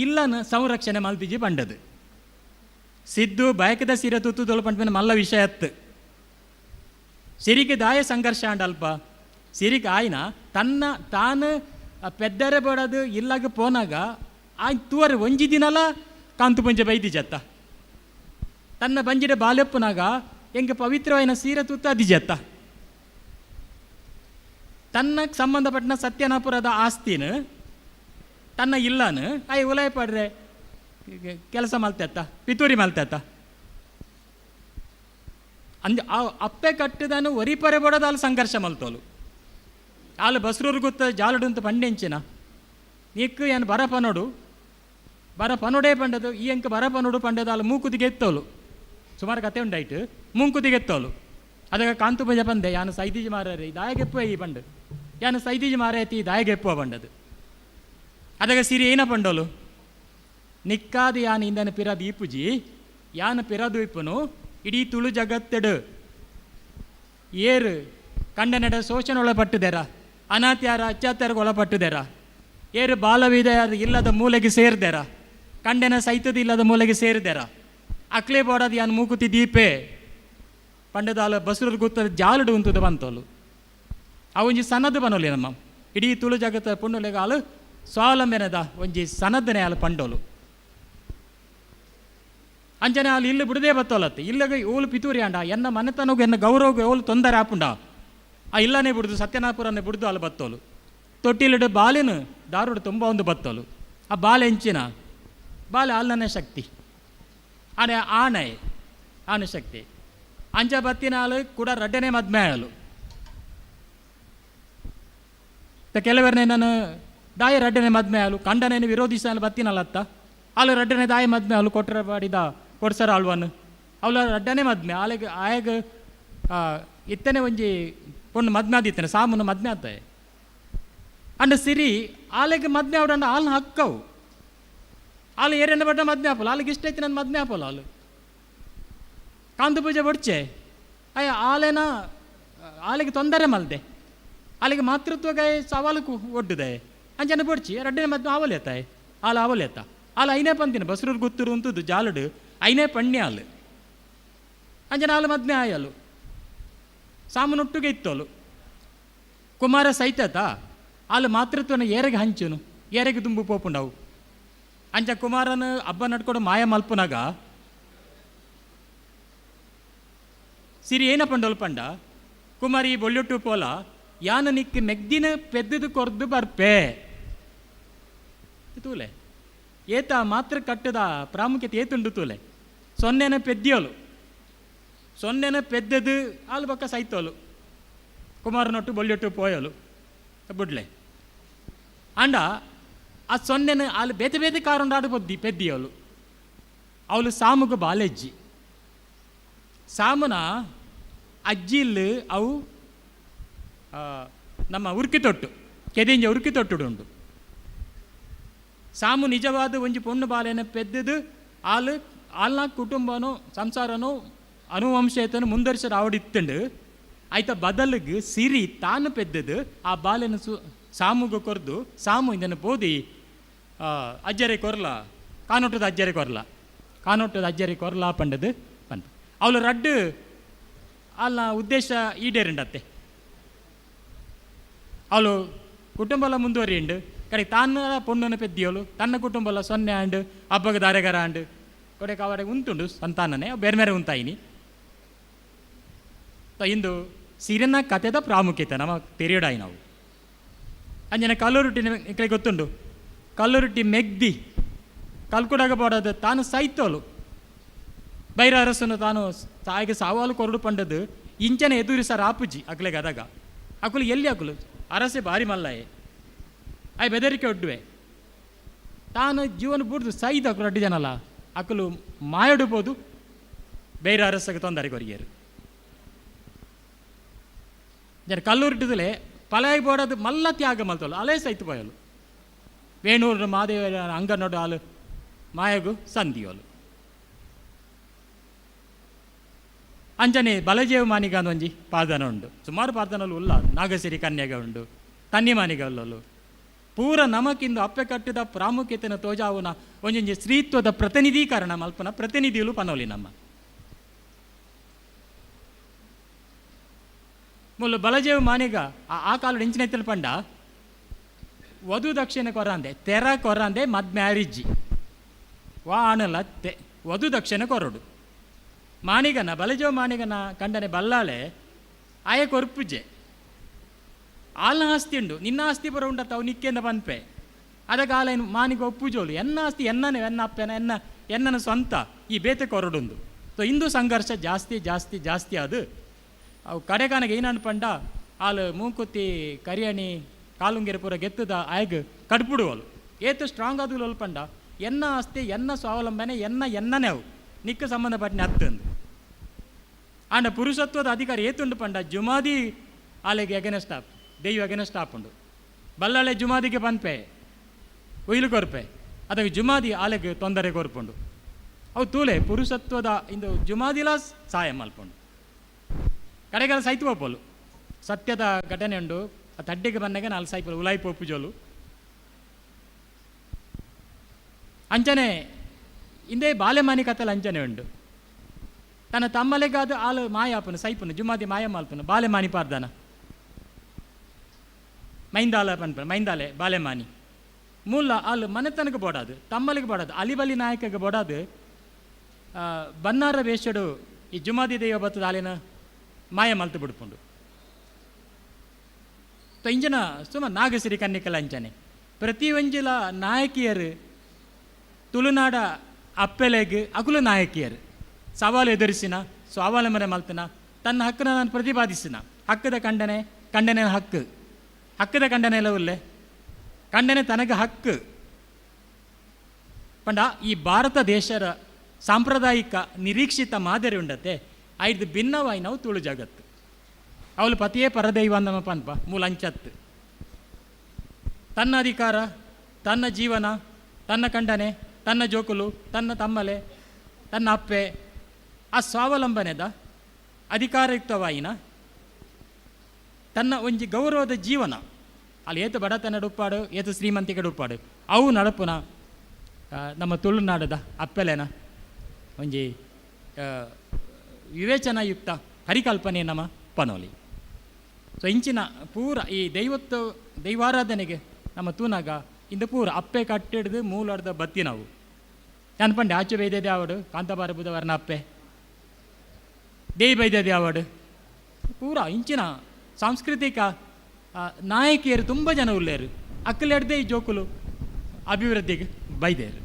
ಇಲ್ಲನ ಸಂರಕ್ಷಣೆ ಮಲ್ತಿಜಿ ಪಂಡದು ಸಿದ್ದು ಬಯಕದ ಸಿರ ತುತ್ತುದೊಳು ಪಂಡ ಮಲ್ಲ ವಿಷಯ ಅತ್ತು ಸಿರಿಗೆ ದಾಯ ಸಂಘರ್ಷ ಅಂಡ ಅಲ್ಪ ಸಿರಿಕ್ ಆಯ್ನ ತನ್ನ ತಾನು ಪೆದ್ದರೆ ಬೇಡದು ಇಲ್ಲಾಗ ಪೋನಾಗ ಆಯ್ ತೂವರೆ ಒಂಜಿ ದಿನಲ ಕಾಂತು ಪಂಜೆ ಬೈದಿ ಜತ್ತ ತನ್ನ ಬಂಜಿಡ ಬಾಲೆಪ್ಪನಾಗ ಎಂಗೆ ಪವಿತ್ರವಾಯಿನ ಸೀರೆ ತುತ್ತ ಅದಿಜತ್ತ ತನ್ನ ಸಂಬಂಧಪಟ್ಟನ ಸತ್ಯನಾಪುರದ ಆಸ್ತಿನ ತನ್ನ ಇಲ್ಲನು ಆಯ್ ಉಲಾಯ ಪಡ್ರೆ ಕೆಲಸ ಮಲ್ತೆತ್ತ ಪಿತೂರಿ ಮಲ್ತೆತ್ತ ಅಂದ್ ಆ ಅಪ್ಪೆ ಕಟ್ಟಿದನು ಒರಿಪರೆ ಬಡೋದು ಅಲ್ಲಿ ಸಂಘರ್ಷ ಮಲ್ತೋಲು ಆಲು ಬಸ್ರೂರು ಗುತ್ತ ಜಾಲುಡುಂತ ಪಂಡೆಂಚಿನ ನಿಕ್ಕು ಏನು ಬರಪ ನೋಡು ಬರ ಪನೊಡೇ ಪಂಡದು ಈ ಅಂಕ ಬರ ಪನೋಡು ಪಂಡದು ಅಲ್ಲಿ ಮೂಕುತಿಗೆ ಎತ್ತೋಲು ಸುಮಾರು ಕತೆ ಉಂಡಾಯ್ತು ಮೂಂಕುತಿಗೆ ಎತ್ತೋಲು ಅದಕ್ಕೆ ಕಾಂತು ಪೂಜೆ ಬಂದೆ ಯಾನು ಸೈದೀಜ್ ಮಾರರೆ ದಾಯಗೆಪ್ಪು ಈ ಪಂಡು ಯಾನು ಸೈದೀಜ್ ಮಾರೈತಿ ದಾಯಗೆಪ್ಪುವ ಪಂಡದು ಅದಕ್ಕೆ ಸಿರಿ ಏನ ಪಂಡೋಲು ನಿಕ್ಕಾದ ಯಾನು ಇಂದನ ಪಿರ ದೀಪುಜಿ ಯಾನು ಪಿರ ಇಪ್ಪನು ಇಡೀ ತುಳು ಜಗತ್ತೆಡು ಏರು ಕಂಡನೆಡ ಶೋಷಣೆ ಒಳಪಟ್ಟಿದೆರ ಅನಾತ್ಯಾರ ಅತ್ಯಾಚಾರಕ್ಕೆ ಒಳಪಟ್ಟಿದೆರ ಏರು ಬಾಲವಿದ ಇಲ್ಲದ ಮೂಲೆಗೆ ಸೇರಿದೆರ ಕಂಡನ ಸೈತದ ಇಲ್ಲದ ಮೂಲೆಗೆ ಸೇರಿದೆರ ಅಕ್ಲೆ ಬೋಡದ ಯಾನು ಮೂಕುತಿ ದೀಪೆ ಪಂಡದಾಲ ಬಸರೂರು ಗುತ್ತದ ಜಾಲಡು ಉಂತದ ಬಂತೋಲು ಆ ಒಂಜಿ ಸನದ್ ಬನೋಲಿ ನಮ್ಮ ಇಡೀ ತುಳು ಜಗತ್ತ ಪುಣ್ಣುಲೆಗಾಲು ಸ್ವಾವಲಂಬನೆದ ಒಂಜಿ ಸನದನೆ ಆಲು ಪಂಡೋಲು ಅಂಚನೆ ಅಲ್ಲಿ ಇಲ್ಲಿ ಬಿಡದೆ ಬತ್ತೋಲತ್ತೆ ಇಲ್ಲಗ ಓಲು ಪಿತೂರಿ ಅಂಡ ಎನ್ನ ಮನೆತನಗೂ ಎನ್ನ ಗೌರವಗೂ ಓಲು ತೊಂದರೆ ಆಪುಂಡ ಆ ಇಲ್ಲನೇ ಬಿಡುದು ಸತ್ಯನಾಪುರನೇ ಬಿಡುದು ಅಲ್ಲಿ ಬತ್ತೋಲು ತೊಟ್ಟಿಲಿಡು ಬಾಲಿನ ದಾರುಡು ತುಂಬ ಒಂದು ಬತ್ತೋಲು ಆ ಬಾಲೆ ಎಂಚಿನ ಬಾಲೆ ಅಲ್ಲನೇ ಶಕ್ತಿ ಆನೆ ಆಣೆ ಆನೆ ಶಕ್ತಿ ಅಂಚ ಬತ್ತಿನಾಲು ಕೂಡ ರಡ್ಡನೆ ಮದ್ಮೆ ಆಯಲು ಕೆಲವರನ್ನೇ ನಾನು ದಾಯ ರಡ್ಡನೆ ಮದ್ಮೆ ಆಲು ಕಂಡನೇನು ವಿರೋಧಿಸಲು ಬತ್ತಿನಲ್ಲತ್ತ ಆಲು ರಡ್ಡನೆ ದಾಯ ಮದ್ಮೆ ಆಲು ಕೊಟ್ಟರೆ ಬಾಡಿದ ಕೊಡ್ಸರ ಆಳ್ವನ್ ಅವಳ ರಡ್ಡನೆ ಮದ್ಮೆ ಆಲೆಗ್ ಆಯಗ್ ಇತ್ತನೆ ಒಂಜಿ ಪೊಣ್ಣು ಮದ್ಮೆ ಆದಿತ್ತನೆ ಸಾಮುನ ಮದ್ಮೆ ಆತಾಯ ಅಂಡ ಸಿರಿ ಆಲೆಗ್ ಮದ್ಮೆ ಅವಡಂಡ ಆಲ್ನ ಹಕ್ಕವು ಆಲು ಏರೆನ್ನ ಬಡ್ಡ ಮದ್ಮೆ ಆಪಲ್ಲ ಆಲೆಗೆ ಇಷ್ಟ ಐತಿ ನನ್ನ ಮದ್ಮೆ ಆಪಲ್ಲ ಆಲು ಕಾಂದು ಪೂಜೆ ಬಡ್ಚೆ ಅಯ್ಯ ಆಲೆನ ಆಲೆಗೆ ತೊಂದರೆ ಮಲ್ದೆ ಆಲೆಗೆ ಮಾತೃತ್ವಗಾಯ ಸವಾಲು ಒಡ್ಡುದೆ ಅಂಚನೆ ಬೊಡ್ಚಿ ರಡ್ಡನೆ ಮದ್ಮೆ ಆವಲೇತಾಯ ಆಲ ಆವಲೇತ ಆಲ ಐನೇ ಪಂತಿನ ಬಸ್ರೂರು ಗುತ್ತೂರು ಅಂತದ್ದು ಜಾಲುಡು ಐನೇ ಪಣ್ಯ ಆಲು ಅಂಚನೆ ಆಲು ಮದ್ಮೆ ಆಯಲು ಸಾಮನೊಟ್ಟುಗೆ ಇತ್ತೋಲು ಕುಮಾರ ಸೈತತ ಆಲು ಮಾತೃತ್ವನ ಏರೆಗೆ ಹಂಚುನು ಏರೆಗೆ ದುಂಬು ಪೋಪುಂಡವು ಅಂಚ ಕುಮಾರನ ಹಬ್ಬ ನಡ್ಕೊಂಡು ಮಾಯ ಮಲ್ಪುನಾಗ ಸಿರಿ ಏನ ಪಂಡೋಲ್ ಪಂಡ ಕುಮಾರಿ ಬೊಳ್ಳುಟ್ಟು ಪೋಲ ಯಾನ ನಿಕ್ ಮೆಗ್ದಿನ ಪೆದ್ದದು ಕೊರ್ದು ಬರ್ಪೆ ತೂಲೆ ಏತ ಮಾತ್ರ ಕಟ್ಟದ ಪ್ರಾಮುಖ್ಯತೆ ಏತುಂಡು ತೂಲೆ ಸೊನ್ನೆನ ಪೆದ್ದಿಯೋಲು ಸೊನ್ನೆನ ಪೆದ್ದದು ಆಲು ಬಕ್ಕ ಸೈತೋಲು ಕುಮಾರನೊಟ್ಟು ಬೊಳ್ಳುಟ್ಟು ಪೋಯಲು ಬುಡ್ಲೆ ಅಂಡ ಆ ಸೊನ್ನೆನ ಆಲು ಬೇತೆ ಬೇತೆ ಕಾರುಂಡಾಡು ಪೊದ್ದಿ ಪೆದ್ದಿಯೋಲು ಅವಳು ಸಾಮುಗ ಬಾಲೆಜ್ಜಿ ಸಾಮುನ ಅಜ್ಜಿಲ್ ಅವು ನಮ್ಮ ಉರ್ಕಿ ತೊಟ್ಟು ಕೆದಿಂಜ ಉರ್ಕಿ ತೊಟ್ಟುಡು ಉಂಡು ಸಾಮು ನಿಜವಾದ ಒಂಜಿ ಪೊಣ್ಣು ಬಾಲೆನ ಪೆದ್ದದು ಆಲು ಆಲ್ನ ಕುಟುಂಬನು ಸಂಸಾರನು ಅನುವಂಶೇತನು ಮುಂದರ್ಸದ ಆವಡಿತ್ತಂಡು ಆಯ್ತ ಬದಲಿಗೆ ಸಿರಿ ತಾನು ಪೆದ್ದದು ಆ ಬಾಲೆನ ಸಾಮುಗ ಕೊರ್ದು ಸಾಮು ಇದನ್ನು ಬೋದಿ ಅಜ್ಜರೆ ಕೊರ್ಲ ಕಾನೊಟ್ಟದ ಅಜ್ಜರೆ ಕೊರ್ಲ ಕಾನೊಟ್ಟದ ಅಜ್ಜರೆ ಕೊರ್ಲ ಪಂಡದು ಪಂಡ ಅವಳು ರಡ್ಡು ಅಲ್ಲ ಉದ್ದೇಶ ಈಡೇರಿಂಡತ್ತೆ ಅವಳು ಕುಟುಂಬಲ ಮುಂದುವರಿಯುಂಡು ಕಡೆ ತಾನ ಪೊಣ್ಣನ ಪೆದ್ದಿಯೋಳು ತನ್ನ ಕುಟುಂಬಲ ಸೊನ್ನೆ ಆಂಡು ಹಬ್ಬಗ ದಾರೆಗರ ಆಂಡು ಕೊಡೆಗೆ ಅವಡೆ ಉಂಟುಂಡು ಸಂತಾನನೆ ಬೇರೆ ಬೇರೆ ಉಂತಾಯಿನಿ ಇಂದು ಸಿರಿನ ಕತೆದ ಪ್ರಾಮುಖ್ಯತೆ ನಮ್ಮ ತೆರಿಯಡಾಯಿ ನಾವು ಅಂಜನೆ ಕಲ್ಲುರುಟ್ಟಿ ನಿಮಗೆ ಗೊತ್ತುಂಡು ಕಲ್ಲುರುಟ್ಟಿ ಮೆಗ್ದಿ ಕಲ್ಕುಡಾಗ ಬೋಡದು ತಾನು ಸೈತೋಲು ಬೈರ ಅರಸನು ತಾನು ತಾಯಿಗೆ ಸಾವಾಲು ಕೊರಡು ಪಂಡದು ಇಂಚನೆ ಎದುರಿಸರ ಆಪುಜಿ ಅಕ್ಲೆಗೆ ಅದಾಗ ಅಕುಲು ಎಲ್ಲಿ ಅಕುಲು ಅರಸೆ ಬಾರಿ ಮಲ್ಲಾಯೆ ಆಯ್ ಬೆದರಿಕೆ ಒಡ್ಡುವೆ ತಾನು ಜೀವನ ಬುಡ್ದು ಸೈದ ಅಕುಲು ಅಡ್ಡಿ ಜನಲ್ಲ ಅಕುಲು ಮಾಯಡುಬೋದು ಬೇರೆ ಅರಸಗೆ ತೊಂದರೆ ಕೊರಿಯರು ಜನ ಕಲ್ಲುರುಟ್ಟಿದಲೆ ಪಲಾಯಿ ಬೋಡದು ಮಲ್ಲ ತ್ಯಾಗ ಮಲ್ತೋಲು ಅಲೇ ಸೈತು ಪೋಯಲು ವೇಣೂರು ಮಾದೇವ ಅಂಗನೋಡು ಆಲು ಮಾಯಗು ಸಂಧಿಯೋಲು ಅಂಜನೆ ಬಲಜೇವ ಮಾನಿಗ ಒಂಜಿ ಪಾದನ ಉಂಡು ಸುಮಾರು ಪಾದನಲು ಉಲ್ಲ ನಾಗಸಿರಿ ಕನ್ಯಗ ಉಂಡು ತನ್ನಿ ಮಾನಿಗ ಉಲ್ಲಲು ಪೂರ ನಮಕಿಂದು ಅಪ್ಪೆ ಕಟ್ಟಿದ ಪ್ರಾಮುಖ್ಯತೆನ ತೋಜಾವುನ ಒಂಜೊಂಜಿ ಸ್ತ್ರೀತ್ವದ ಪ್ರತಿನಿಧೀಕರಣ ಮಲ್ಪನ ಪ್ರತಿನಿಧಿಗಳು ಪನೋಲಿ ನಮ್ಮ ಮುಲ್ಲು ಬಲಜೇವ ಮಾನಿಗ ಆ ಕಾಲದ ಇಂಚಿನ ಪಂಡ ವಧು ದಕ್ಷಿಣ ಕೊರಂದೆ ತೆರ ಕೊರಂದೆ ಮದ್ ಮ್ಯಾರಿಜ್ಜಿ ವಾ ಆಣಲ್ಲ ತೆ ವಧು ದಕ್ಷಿಣ ಕೊರಡು ಮಾಣಿಗನ ಬಲಜೇವ ಮಾಣಿಗನ ಕಂಡನೆ ಬಲ್ಲಾಳೆ ಆಯ ಕೊರ್ಪುಜೆ ಆಲ್ನ ಆಸ್ತಿ ಉಂಡು ನಿನ್ನ ಆಸ್ತಿ ಬರ ಉಂಡ ತಾವು ನಿಕ್ಕೆಂದ ಪನ್ಪೆ ಅದಕ್ಕೆ ಆಲ ಮಾನಿಗ ಒಪ್ಪುಜೋಲು ಎನ್ನ ಆಸ್ತಿ ಎನ್ನನೆ ಎನ್ನ ಅಪ್ಪನ ಎನ್ನ ಎನ್ನನ ಸ್ವಂತ ಈ ಬೇತೆ ಕೊರಡುಂದು ಸೊ ಇಂದು ಸಂಘರ್ಷ ಜಾಸ್ತಿ ಜಾಸ್ತಿ ಜಾಸ್ತಿ ಅದು ಅವು ಕಡೆಗಾನಗೆ ಏನನ್ ಪಂಡ ಆಲು ಮೂಕುತ್ತಿ ಕರಿಯಣಿ ಕಾಲುಂಗೆರೆ ಪೂರ ಗೆತ್ತದ ಆಯಗ್ ಕಡ್ಪುಡುವಲು ಏತು ಸ್ಟ್ರಾಂಗ್ ಆದುಲು ಪಂಡ ಎನ್ನ ಆಸ್ತಿ ಎನ್ನ ಸ್ವಾವಲಂಬನೆ ಎನ್ನ ಎನ್ನನೇ ಅವು ನಿಕ್ಕ ಸಂಬಂಧಪಟ್ಟನೆ ಅತ್ತಂದು. ಆಂಡ ಪುರುಷತ್ವದ ಅಧಿಕಾರ ಏತುಂಡು ಪಂಡ ಜುಮಾದಿ ಆಲೆಗೆ ಅಗೆನೆಸ್ಟ್ ಆಪ್ ದೈವ ಅಗೆನೆಸ್ಟ್ ಆಪುಂಡು. ಬಲ್ಲಾಳೆ ಜುಮಾದಿಗೆ ಪನ್ಪೆ ಒಯ್ಲು ಕೊರ್ಪೆ, ಅದಕ್ಕೆ ಜುಮಾದಿ ಆಲೆಗೆ ತೊಂದರೆ ಕೊರ್ಪುಂಡು. ಅವು ತೂಲೆ ಪುರುಷತ್ವದ ಇಂದು ಜುಮಾದಿಲ ಸಹಾಯ ಮಲ್ಪುಂಡು. ಕಡೆಗಾಲ ಸೈತು ಪೋಪೋಲು ಸತ್ಯದ ಘಟನೆ ಉಂಡು. ಆ ತಡ್ಡಿಗೆ ಬಂದಾಗ ನಾಲ್ ಸೈಪಲು ಉಲಾಯಿ ಪೋಪು ಜೋಲು ಅಂಚನೆ ಇಂದೇ ಬಾಲೆಮಾನಿ ಕಥೆಲ ಅಂಚನೆ ಉಂಡು. ತನ್ನ ತಮ್ಮಲೆಗಾದ ಆಲು ಮಾಯಾಪನು ಸೈಪುನು ಜುಮಾದಿ ಮಾಯ ಮಾಲ್ಪನು ಬಾಲೆಮಾನಿ ಪಾರ್ದಾನ ಮೈಂದಾಲ ಪನ್ಪನ ಮೈಂದಾಲೆ ಬಾಲೆಮಾನಿ ಮೂಲ ಆಲು ಮನೆತನಕ್ಕೆ ಬೋಡಾದು ತಮ್ಮಲಿಗೆ ಬೋಡಾದು ಅಲಿಬಲಿ ನಾಯಕಗೆ ಬೋಡಾದು ಬನ್ನಾರ ವೇಷಡು ಈ ಜುಮಾದಿ ದೈವ ಬತ್ತದ ಆಲಿನ ಮಾಯ ಮಲ್ತು ಬಿಡ್ಪುಂಡು. ಇಂಜನ ಸುಮ ನಾಗಸಿರಿ ಕನ್ನಿಕಲ ಅಂಚನೆ ಪ್ರತಿ ಒಂಜಿಲ ನಾಯಕಿಯರು ತುಳುನಾಡ ಅಪ್ಪೆಲೆಗ್ ಅಕುಲು ನಾಯಕಿಯರು ಸವಾಲು ಎದುರಿಸಿನ ಸ್ವಾವಲಂಬನೆ ಮಲ್ತನ ತನ್ನ ಹಕ್ಕನ್ನು ನಾನು ಪ್ರತಿಪಾದಿಸಿನ ಹಕ್ಕದ ಖಂಡನೆ ಖಂಡನೆ ಹಕ್ಕು ಹಕ್ಕದ ಖಂಡನೆ ಎಲ್ಲ ಉಲ್ಲೆ ಖಂಡನೆ ತನಗೆ ಹಕ್ಕು ಪಂಡ ಈ ಭಾರತ ದೇಶದ ಸಾಂಪ್ರದಾಯಿಕ ನಿರೀಕ್ಷಿತ ಮಾದರಿ ಉಂಡತೆ ಐದು ಭಿನ್ನವಾಯಿ ನಾವು ತುಳು ಜಗತ್ತು. ಅವಳು ಪತಿಯೇ ಪರದೈವ ನಮ್ಮ ಪನ್ಪ ಮೂಲ ಅಂಚತ್ತು ತನ್ನ ಅಧಿಕಾರ ತನ್ನ ಜೀವನ ತನ್ನ ಖಂಡನೆ ತನ್ನ ಜೋಕುಲು ತನ್ನ ತಮ್ಮಲೆ ತನ್ನ ಅಪ್ಪೆ ಆ ಸ್ವಾವಲಂಬನೆದ ಅಧಿಕಾರಯುಕ್ತವಾಯಿನ ತನ್ನ ಒಂಜಿ ಗೌರವದ ಜೀವನ ಅಲ್ಲಿ ಏತು ಬಡತನ ಉಪ್ಪಾಡು ಏತು ಶ್ರೀಮಂತಿಕೆ ಉಪ್ಪಾಡು ಅವು ನಡಪುನ ನಮ್ಮ ತುಳುನಾಡದ ಅಪ್ಪೆಲೆನ ಒಂಜಿ ವಿವೇಚನಾಯುಕ್ತ ಪರಿಕಲ್ಪನೆ ನಮ್ಮ ಪನೋಲಿ. ಸೊ ಇಂಚಿನ ಪೂರ ಈ ದೈವತ್ತು ದೈವಾರಾಧನೆಗೆ ನಮ್ಮ ತೂನಾಗ ಇಂದು ಪೂರ ಅಪ್ಪೆ ಕಟ್ಟಿಡ್ದು ಮೂಲಾಡ್ದ ಬತ್ತಿ ನಾವು ನಾನು ಪಂಡೆ ಆಚೆ ಬೈದೆ ಆವಡು ಕಾಂತಾಬಾರ ಬುಧವಾರನ ಅಪ್ಪೆ ದೇಯಿ ಬೈದೆ ಆವಡು ಪೂರ ಇಂಚಿನ ಸಾಂಸ್ಕೃತಿಕ ನಾಯಕಿಯರು ತುಂಬ ಜನ ಉಲ್ಲೇರು ಅಕ್ಕಲೆಡ್ದೆ ಈ ಜೋಕುಲು ಅಭಿವೃದ್ಧಿಗೆ ಬೈದೇರು.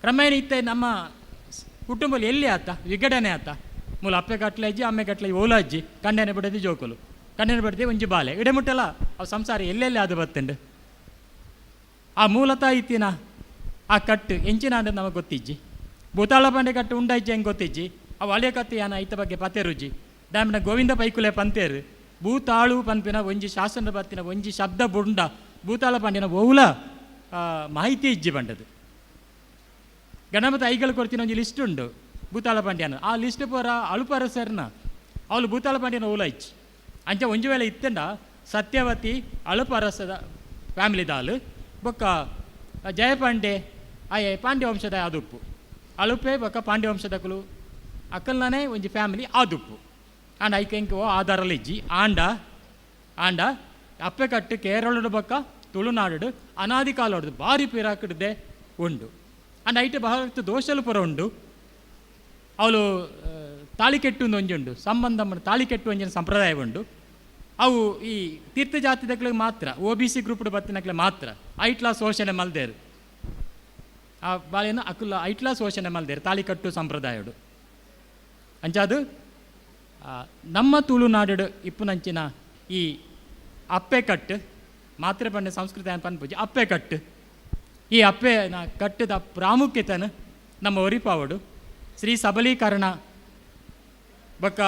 ಕ್ರಮೇಣ ಇತ್ತೆ ನಮ್ಮ ಕುಟುಂಬದಲ್ಲಿ ಎಲ್ಲಿ ಆತ ವಿಘಟನೆ ಆತ ಮೂಲ ಅಪ್ಪೆ ಕಟ್ಲೆ ಅಜ್ಜಿ ಅಮ್ಮೆ ಕಟ್ಲೆ ಓಲ ಅಜ್ಜಿ ಕಂಡನೆ ಬಿಡದೆ ಜೋಕುಲು ಕಂಡನೆ ಬಿಡದೆ ಒಂಜಿ ಬಾಲೆ ಇಡೆ ಮುಟ್ಟಲ್ಲ ಅವು ಸಂಸಾರ ಎಲ್ಲೆಲ್ಲಿ ಅದು ಬತ್ತುಂಡು. ಆ ಮೂಲತಃ ಇತ್ತಿನ ಆ ಕಟ್ಟು ಎಂಚಿನ ಅಂದ್ರೆ ನಮಗೆ ಗೊತ್ತಿಜ್ಜಿ. ಭೂತಾಳ ಪಾಂಡೆ ಕಟ್ಟು ಉಂಡಾಯ್ಜಿ ಹೆಂಗೆ ಗೊತ್ತಿಜ್ಜಿ. ಅವು ಅಳಿಯ ಕತ್ತೆ ಯಾನ ಐತ ಬಗ್ಗೆ ಪತೆ ರುಜಿ ಡ್ಯಾಮಿನ ಗೋವಿಂದ ಪೈಕುಲೆ ಪಂತೇರು ಭೂತಾಳು ಪನ್ಪಿನ ಒಂಜಿ ಶಾಸನ ಬತ್ತಿನ ಒಂಜಿ ಶಬ್ದ ಬುಂಡ ಭೂತಾಳ ಪಾಂಡಿನ ಓಲ ಮಾಹಿತಿ ಇಜ್ಜಿ ಬಂಡದು. ಗಣಪತಿ ಐಗಳು ಕೊಡ್ತಿನ ಒಂಜಿ ಲಿಸ್ಟ್ ಉಂಡು ಭೂತಾಳ ಪಾಂಡ್ಯನ ಆ ಲಿಸ್ಟ್ ಪೂರ ಅಳುಪರ ಸರ್ನ ಅವಳು ಭೂತಾಳ ಪಾಂಡ್ಯನ ಓಲ ಇಚ್ಚಿ ಅಂಚ ಒಂಜಿ ವೇಳೆ ಇತ್ತಂಡ ಸತ್ಯವತಿ ಅಳುಪರಸದ ಫ್ಯಾಮಿಲಿ ದಾಲು ಬೊಕ್ಕ ಜಯಪಾಂಡೆ ಆಯೆ ಪಾಂಡ್ಯ ವಂಶದ ಆದುಪ್ಪು ಅಳುಪೆ ಬೊಕ್ಕ ಪಾಂಡ್ಯ ವಂಶದಕುಲು ಅಕ್ಕಲ್ನೇ ಒಂಜಿ ಫ್ಯಾಮಿಲಿ ಆದುಪ್ಪು ಆಂಡ ಐಕೆ ಎಂಕ್ ಓ ಆಧಾರಲ ಇಜ್ಜಿ ಆಂಡ ಆಂಡ ಅಪ್ಪೆ ಕಟ್ಟು ಕೇರಳದ ಬೊಕ್ಕ ತುಳುನಾಡು ಅನಾದಿ ಕಾಲೋಡ್ದು ಭಾರಿ ಪಿರಾಕಿಡ್ದೆ ಉಂಡು. ಅಂಡ್ ಐಟ್ ಬಹಳ ದೋಷಲು ಪುರ ಉಂಡು. ಅವಳು ತಾಳಿ ಕೆಟ್ಟು ಒಂಜಿ ಉಂಡು ಸಂಬಂಧ ತಾಳಿ ಕೆಟ್ಟು ಒಂಜಿನ ಸಂಪ್ರದಾಯ ಉಂಡು. ಅವು ಈ ತೀರ್ಥಜಾತಿದಕ್ಲಿಗೆ ಮಾತ್ರ ಒ ಬಿ ಸಿ ಗ್ರೂಪ್ ಬತ್ತಿನಕ್ಲೆ ಮಾತ್ರ ಐಟ್ಲಾ ಶೋಷಣೆ ಮಲ್ದೇರು ಆ ಬಾಳೆನ ಅಕುಲ ಐಟ್ಲಾ ಶೋಷಣೆ ಮಲ್ದೇರು ತಾಳಿಕಟ್ಟು ಸಂಪ್ರದಾಯಡು. ಅಂಚಾದು ನಮ್ಮ ತುಳುನಾಡು ಇಪ್ಪುನಂಚಿನ ಈ ಅಪ್ಪೆ ಕಟ್ಟು ಮಾತ್ರೆ ಪಂಡೆ ಸಂಸ್ಕೃತಿ ಪನ್ಪುಜಿ ಅಪ್ಪೆ ಕಟ್ಟು ಈ ಅಪ್ಪೆ ಕಟ್ಟದ ಪ್ರಾಮುಖ್ಯತೆನ ನಮ್ಮ ಒರಿಪಾವಡು ಶ್ರೀ ಸಬಲೀಕರಣ ಬೊಕ್ಕ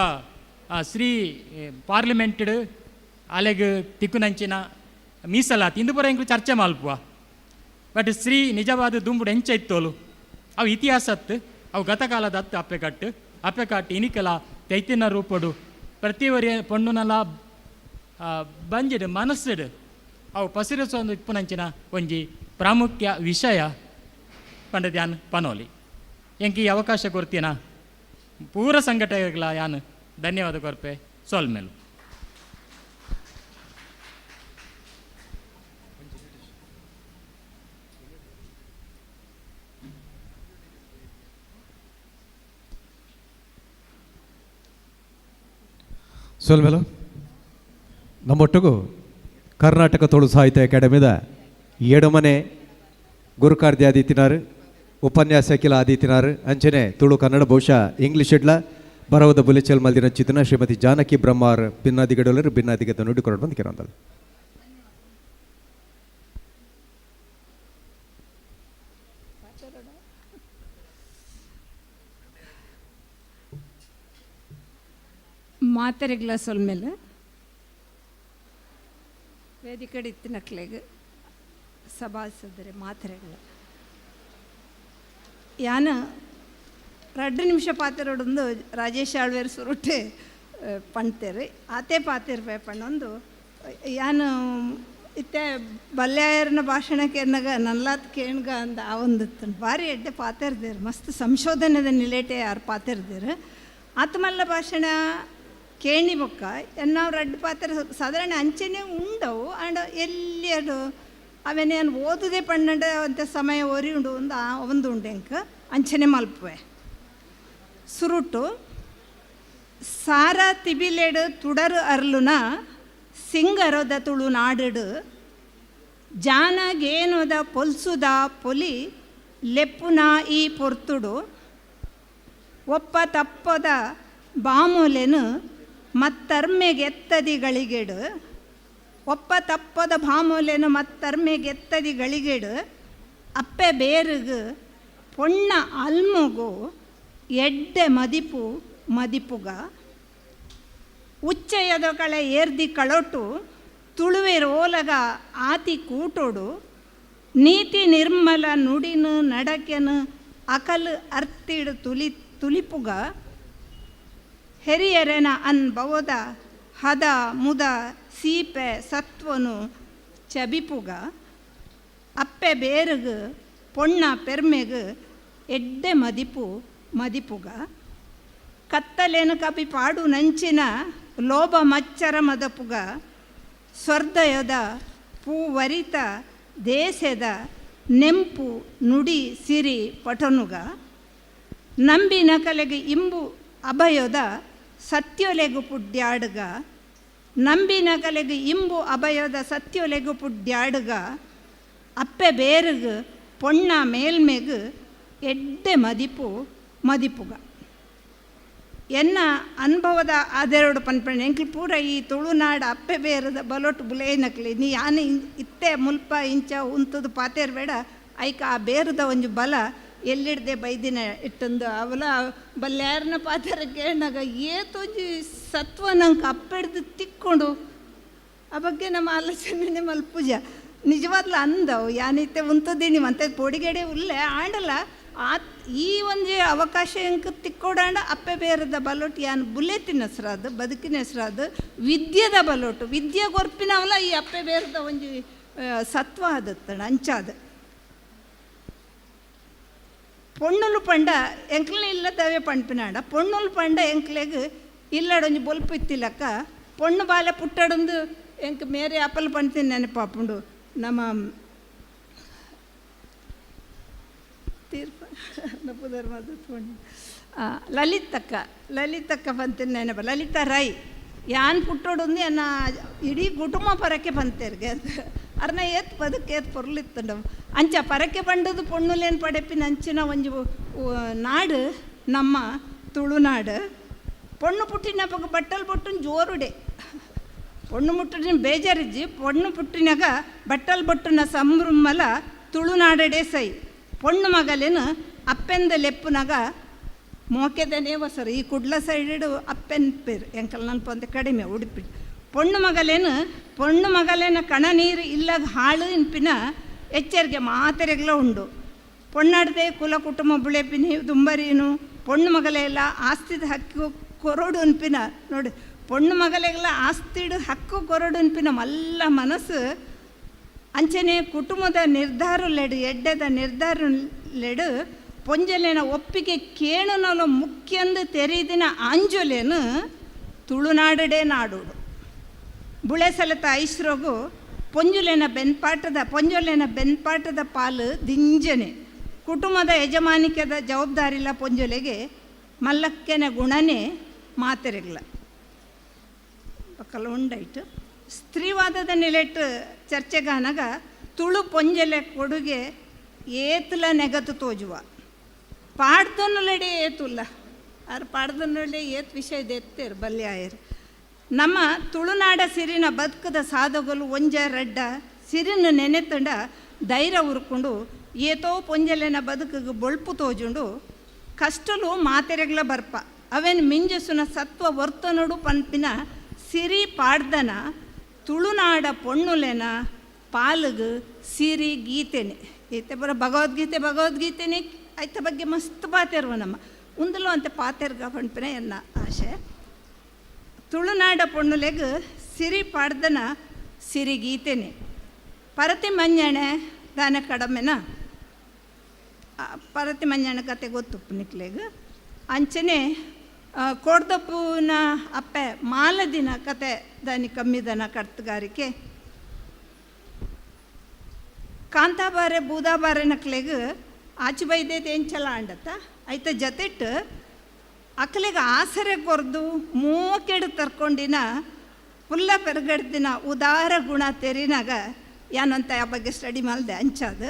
ಶ್ರೀ ಪಾರ್ಲಿಮೆಂಟ್ಡ್ ಅಲೆಗ್ ತಿಕ್ಕುನಂಚಿನ ಮೀಸಲಾತಿ ಇಂದು ಪೂರ ಎಂಕ್ಲು ಚರ್ಚೆ ಮಲ್ಪುವ. ಬಟ್ ಸ್ತ್ರೀ ನಿಜವಾದ ದುಂಬುಡು ಎಂಚ ಇತ್ತೋಲು ಅವು ಇತಿಹಾಸತ್ತು ಅವು ಗತಕಾಲದ ಅತ್ತು ಅಪ್ಪೆ ಕಟ್ಟು ಅಪ್ಪೆ ಕಟ್ಟು ಇನಿಕಲ ತೈತಿನ ರೂಪಡು ಪ್ರತಿ ಒರಿ ಪೊಣ್ಣುನಲ ಬಂಜಿಡ್ ಮನಸ್ಸುಡು ಅವು ಪಸಿರಸೊಂದು ಇಪ್ಪುನಂಚಿನ ಒಂಜಿ ಪ್ರಾಮುಖ್ಯ ವಿಷಯ ಪಂಡದ ಯಾನ್ ಪನೋಲಿ. ಎಂಕ್ ಈ ಅವಕಾಶ ಕೊರ್ತೀನ ಪೂರ ಸಂಘಟನೆಗಳ ಯಾನ್ ಧನ್ಯವಾದ ಕೊರ್ಪೆ ಸೊಲ್ಮೆಲು. ಸೊಲ್ಮೆಲು. ನಮ್ಮೊಟ್ಟಿಗೂ ಕರ್ನಾಟಕ ತುಳು ಸಾಹಿತ್ಯ ಅಕಾಡೆಮಿದ ಎಡಮನೆ ಗುರುಕಾರ್ದಿ ಆದಿತ್ತಿನಾರು ಉಪನ್ಯಾಸಕಿಲ ಆದಿತ್ತಿನಾರು ಅಂಚನೆ ತುಳು ಕನ್ನಡ ಬಹುಶಃ ಇಂಗ್ಲಿಷ್ ಇಡ್ಲ ಬರವದ ಬುಲೆಚಲ್ ಮಲ್ದಿನ ಚಿತನ ಶ್ರೀಮತಿ ಜಾನಕಿ ಬ್ರಹ್ಮಾರ್ ಭಿನ್ನಾದಿಗಡಲರು ಭಿನ್ನಾದಿಗದ ನುಡಿ ಕೊರಡು ಬಂದು ಕೆರಂದಲ್. ಮಾತೆರೆಗ್ಲ ಸೊಲ್ಮೆಲ್ ವೇದಿಕಡೆ ಇತ್ತಿನಕ್ಲೆಗ್ ಸಭಾಸದರೆ ಮಾತೆರೆಗ್ಲ ಯಾನ 2 ನಿಮಿಷ ಪಾತೆರೊಡೊಂದು ರಾಜೇಶ್ ಆಳ್ವೇರ್ ಸುರುಟೆ ಪಣ್ತೇರು. ಆತೆ ಪಾತೆರ್ಪೆ ಪಣ್ಣೊಂದು. ಯಾನು ಇತ್ತೆ ಬಲ್ಯಾಯರ್ನ ಭಾಷಣ ಕೇರ್ನಗ ನಲ್ಲಾತ್ ಕೇಣ್ಗ ಅಂದ ಆವೊಂದಿತ್ತು. ಭಾರಿ ಎಡ್ಡೆ ಪಾತೆರ್ದೇರು, ಮಸ್ತ್ ಸಂಶೋಧನೆದ ನಿಲೇಟೆ ಯಾರು ಪಾತೆರ್ದೇರು. ಆತಮಲ್ಲ ಭಾಷಣ ಕೇಣಿ ಬೊಕ್ಕ ಎನ್ನಾವ್ ರಡ್ಡ್ ಪಾತೆರ ಸಾಧಾರಣ ಅಂಚೆನೆ ಉಂಡವು. ಆಂಡ ಎಲ್ಲಿಯಡು ಅವೆನೇನು ಓದುದೆ ಪನ್ನಂಡ ಅಂತೆ ಸಮಯ ಒರಿ ಉಂಡು ಒಂದು ಒಂದು ಉಂಡು ಎಂಕ್ ಅಂಚನೆ ಮಲ್ಪುವೆ. ಸುರುಟು ಸಾರ ತಿಬಿಲೆಡು ತುಡರು ಅರ್ಲುನ ಸಿಂಗರದ ತುಳು ನಾಡುಡು ಜಾನಗೇನೋದ ಪೊಲ್ಸುದ ಪೊಲಿ ಲೆಪ್ಪುನ ಈ ಪೊರ್ತುಡು ಒಪ್ಪ ತಪ್ಪದ ಬಾಮೂಲೆನು ಮತ್ತರ್ಮೆಗೆತ್ತದಿಗಳಿಗೆಡು, ಒಪ್ಪ ತಪ್ಪದ ಭಾಮೂಲೆನು ಮತ್ತರ್ಮೆಗೆತ್ತದಿಗಳಿಗೆಡು, ಅಪ್ಪೆ ಬೇರುಗು ಪೊಣ್ಣ ಅಲ್ಮುಗು ಎಡ್ಡೆ ಮದಿಪು ಮದಿಪುಗ, ಉಚ್ಚಯದ ಕಳೆ ಏರ್ದಿ ಕಳೊಟು ತುಳುವೆರೋಲಗ ಆತಿ ಕೂಟೊಡು, ನೀತಿ ನಿರ್ಮಲ ನುಡಿನು ನಡಕೆನು ಅಕಲ್ ಅರ್ತಿಡು ತುಲಿ ತುಲಿಪುಗ, ಹೆರಿಯರೆನ ಅನ್ಭವದ ಹದ ಮುದ ಸೀಪೆ ಸತ್ವನು ಚಬಿಪುಗ, ಅಪ್ಪೆ ಬೇರುಗು ಪೊಣ್ಣ ಪೆರ್ಮೆಗು ಎಡ್ಡೆ ಮದಿಪು ಮದಿಪುಗ, ಕತ್ತಲೇನು ಕಪಿ ಪಾಡು ನಂಚಿನ ಲೋಭ ಮಚ್ಚರ ಮದಪುಗ, ಸ್ವರ್ದಯದ ಪೂವರಿತ ದೇಶದ ನೆಂಪು ನುಡಿ ಸಿರಿ ಪಟನುಗ, ನಂಬಿನ ಕಲೆಗೆ ಇಂಬು ಅಭಯದ ಸತ್ಯೊಲೆಗು ಪುಡ್ಯಾಡುಗ, ನಂಬಿನ ಕಲೆಗೆ ಇಂಬು ಅಭಯದ ಸತ್ಯೊಲೆಗು ಪುಡ್ಯಾಡುಗ, ಅಪ್ಪೆ ಬೇರುಗು ಪೊಣ್ಣ ಮೇಲ್ಮೆಗು ಎಡ್ಡೆ ಮದಿಪು ಮದಿಪುಗ. ಎನ್ನ ಅನುಭವದ ಆದೆರಡು ಪನ್ಪಣೆ ಎಂಕ್ಲು ಪೂರ ಈ ತುಳುನಾಡು ಅಪ್ಪೆ ಬೇರದ ಬಲೊಟ್ಟು ಬುಲೇನಕ್ಲಿ ನೀ ಯಾನ್ ಇತ್ತೆ ಮುಲ್ಪ ಇಂಚ ಉಂತುದು ಪಾತೇರ್ ಬೇಡ. ಐಕ ಆ ಬೇರದ ಒಂಜಿ ಬಲ ಎಲ್ಲಿಡ್ದೆ ಬೈದಿನ ಇಟ್ಟಂದು ಅವಲ ಬಲ್ಯಾರನ ಪಾತೆರ ಕೇಳಿನಾಗ ಏತೊಂಜಿ ಸತ್ವ ನಂಗೆ ಅಪ್ಪೆಡ್ದು ತಿಕ್ಕೊಂಡು ಆ ಬಗ್ಗೆ ನಮ್ಮ ಆಲೋಚನೆ ಮಲ್ಪುಜ. ನಿಜವಾದ್ಲ ಅಂದವು ಯಾನಿತ್ತೆ ಉಂತದೀನಿ ಮಂತೆ ಪೊಡಿಗೆಡೆ ಉಲ್ಲೆ ಆಂಡಲ ಆ ಈ ಒಂಜಿ ಅವಕಾಶ ಎಂಕ್ ತಿಕ್ಕೊಡಾಂಡ ಅಪ್ಪೆ ಬೇರದ ಬಲೊಟ್ಟು ಯಾನ್ ಬುಲೆತಿನ ಹೆಸ್ರಾದು, ಬದುಕಿನ ಹೆಸ್ರಾದು, ವಿದ್ಯೆದ ಬಲೊಟ್ಟು ವಿದ್ಯೆ ಗೊರ್ಪಿನವಲ ಈ ಅಪ್ಪೆ ಬೇರದ ಒಂಜಿ ಸತ್ವ ಆದತ್ತಣ ಅಂಚಾದ. ಪೊಣ್ಣುಲು ಪಂಡ ಎಂಕ್ಲನ ಇಲ್ಲದವೇ ಪಣ್ಪಿನಾಡ. ಪೊಣ್ಣುಲು ಪಂಡ ಎಂಕ್ಲೆಗ್ ಇಲ್ಲಡೊಂಜಿ ಬೊಲ್ಪು ಇತ್ತಿಲಕ್ಕ. ಪೊಣ್ಣು ಬಾಲೆ ಪುಟ್ಟಡೊಂದು ಎಂಕ್ ಮೇರೆ ಅಪ್ಪಲ್ ಪಣ್ತೀನಿ ನೆನಪಾಪುಂಡು. ನಮ್ಮ ತೀರ್ಪ ಪುದರ್ ಲಲಿತಕ್ಕ, ಲಲಿತಕ್ಕ ಪಂತೀನಿ ನೆನಪ, ಲಲಿತಾ ರೈ. ಯಾನ್ ಪುಟ್ಟೋಡೊಂದು ಎನ್ನ ಇಡೀ ಕುಟುಂಬ ಪರಕೆ ಪಂತೇರ್ಗೆ ಅರ್ನ ಏತ್ ಬದುಕು ಏತ್ ಪೊರ್ಲಿತ್ತಂಡವು. ಅಂಚ ಪರಕೆ ಪಂಡದು ಪೊಣ್ಣುಲೇನು ಪಡೆಪಿನ ಅಂಚಿನ ಒಂಜಿ ನಾಡು ನಮ್ಮ ತುಳುನಾಡು. ಪೊಣ್ಣು ಪುಟ್ಟಿನಪಗ ಬಟ್ಟಲ್ ಬೊಟ್ಟುನ್ ಜೋರುಡೆ. ಪೊಣ್ಣು ಮುಟ್ಟಿನ ಬೇಜಾರಿಜ್ಜಿ. ಪೊಣ್ಣು ಪುಟ್ಟಿನಾಗ ಬಟ್ಟಲ್ ಬೊಟ್ಟುನ ಸಂಭ್ರಮಲ ತುಳುನಾಡಡೆ ಸೈ. ಪೊಣ್ಣು ಮಗಲೇನು ಅಪ್ಪೆಂದ ಲೆಪ್ಪುನಾಗ ಮೋಕೆದನೇ ವಸರು. ಈ ಕುಡ್ಲ ಸೈಡ್ ಅಪ್ಪೆನ್ ಪೇರು ಎಂಕಲ್ ನಲ್ಪ ಅಂತ ಕಡಿಮೆ ಉಡುಪಿ. ಪೊಣ್ಣು ಮಗಲೇನು ಪೊಣ್ಣು ಮಗಲೇನ ಕಣ ನೀರು ಇಲ್ಲಾಗ ಹಾಳು ಇನ್ಪಿನ ಎಚ್ಚರಿಕೆ ಮಾತೆರೆಗ್ಲ ಉಂಡು. ಪೊಣ್ಣಾಡ್ದೆ ಕುಲ ಕುಟುಂಬ ಬುಳೆಪಿನಿ ದುಂಬರೀನು. ಪೊಣ್ಣು ಮಗಲೆಲ್ಲ ಆಸ್ತಿದ ಹಕ್ಕು ಕೊರಡು ಅನ್ಪಿನ ನೋಡಿ. ಪೊಣ್ಣು ಮಗಲೆಲ್ಲ ಆಸ್ತಿಡು ಹಕ್ಕು ಕೊರಡು ಅನ್ಪಿನ ಮಲ್ಲ ಮನಸ್ಸು. ಅಂಚನೆ ಕುಟುಂಬದ ನಿರ್ಧಾರಲೆಡು ಎಡ್ಡೆದ ನಿರ್ಧಾರಲೆಡು ಪೊಂಜಲೆನ ಒಪ್ಪಿಗೆ ಕೇಣುನಲ ಮುಖ್ಯಂದು ತೆರೀದಿನ ಆಂಜೊಲೆನು ತುಳುನಾಡಡೆ ನಾಡುಡು. ಬುಳೆಸಲತ ಐಸ್ರೋಗು ಪೊಂಜುಲೆನ ಬೆನ್ಪಾಟದ ಪಾಲು ದಿಂಜನೆ. ಕುಟುಂಬದ ಯಜಮಾನಿಕೆದ ಜವಾಬ್ದಾರಿಲ್ಲ ಪೊಂಜುಲೆಗೆ ಮಲ್ಲಕ್ಕೆನ ಗುಣನೇ ಮಾತೆರೆಗ್ಲ ಪಕ್ಕಲ ಉಂಡಾಯ್ತು. ಸ್ತ್ರೀವಾದದ ನೆಲೆಟ್ಟು ಚರ್ಚೆಗಾನಗ ತುಳು ಪೊಂಜಲೆ ಕೊಡುಗೆ ಏತುಲ ನೆಗತು ತೋಜುವ. ಪಾಡ್ದೊನ್ನುಲೆಡೆ ಏತುಲ್ಲ ಆರ್ ಪಾಡ್ದೊನ್ನುಲೆ ಏತ್ ವಿಷಯ ಎತ್ತೇರು ಬಲ್ಯಾಯರು. ನಮ್ಮ ತುಳುನಾಡ ಸಿರಿನ ಬದುಕದ ಸಾಧಕಲು ಒಂಜ ರಡ್ಡ ಸಿರಿನ ನೆನೆತಂಡ ಧೈರ್ಯ ಉರ್ಕೊಂಡು ಏತೋ ಪೊಂಜಲೆನ ಬದುಕಿಗೆ ಬೊಳ್ಪು ತೋಜುಂಡು. ಕಷ್ಟಲು ಮಾತೆರೆಗ್ಲ ಬರ್ಪ. ಅವೆನ್ ಮಿಂಜಸುನ ಸತ್ವ ವರ್ತನೊಡು ಪನ್ಪಿನ ಸಿರಿ ಪಾಡ್ದನ ತುಳುನಾಡ ಪೊಣ್ಣುಲೆನ ಪಾಲುಗು ಸಿರಿ ಗೀತೆನೆ. ಈತೆ ಬರ ಭಗವದ್ಗೀತೆ ಭಗವದ್ಗೀತೆನೆ ಐತ ಬಗ್ಗೆ ಮಸ್ತ್ ಪಾತೆರ್ವ ನಮ್ಮ ಉಂದಲು ಅಂತ ಪಾತೆರ್ಗ ಪನ್ಪಿನ ಎನ್ನ ಆಶೆ. ತುಳುನಾಡ ಪೊಣ್ಣುಲೆಗ್ ಸಿರಿ ಪಾಡ್ದನ ಸಿರಿ ಗೀತೆನೆ. ಪರತಿ ಮಂಜಣೆ ದಾನ ಕಡಮೆನ ಪರತಿ ಮಂಜಣ ಕತೆ ಗೊತ್ತುಪ್ಪು ನಿಕ್ಲೆಗ್. ಅಂಚನೆ ಕೋಡ್ದಪ್ಪುನ ಅಪ್ಪೆ ಮಾಲದಿನ ಕತೆ ದಾನಿ ಕಮ್ಮಿದನ ಕರ್ತುಗಾರಿಕೆ. ಕಾಂತಾಬಾರೆ ಬೂದಾಬಾರೆ ನಕ್ಲೆಗ್ ಆಚು ಬೈದೇತೆ ಎಂಚಲ ಅಂಡತ್ತ ಐತ ಜತೆಟ್ ಅಕ್ಲೆಗ್ ಆಸರೆ ಕೊರ್ದು ಮೂವಕ್ಕೆಡು ತರ್ಕೊಂಡಿನ ಪುಲ್ಲ ಪೆರ್ಗಡ್ದಿನ ಉದಾರ ಗುಣ ತೆರಿನಾಗ ಯಾನಂತ ಆ ಬಗ್ಗೆ ಸ್ಟಡಿ ಮಲ್ದೆ ಅಂಚಾದು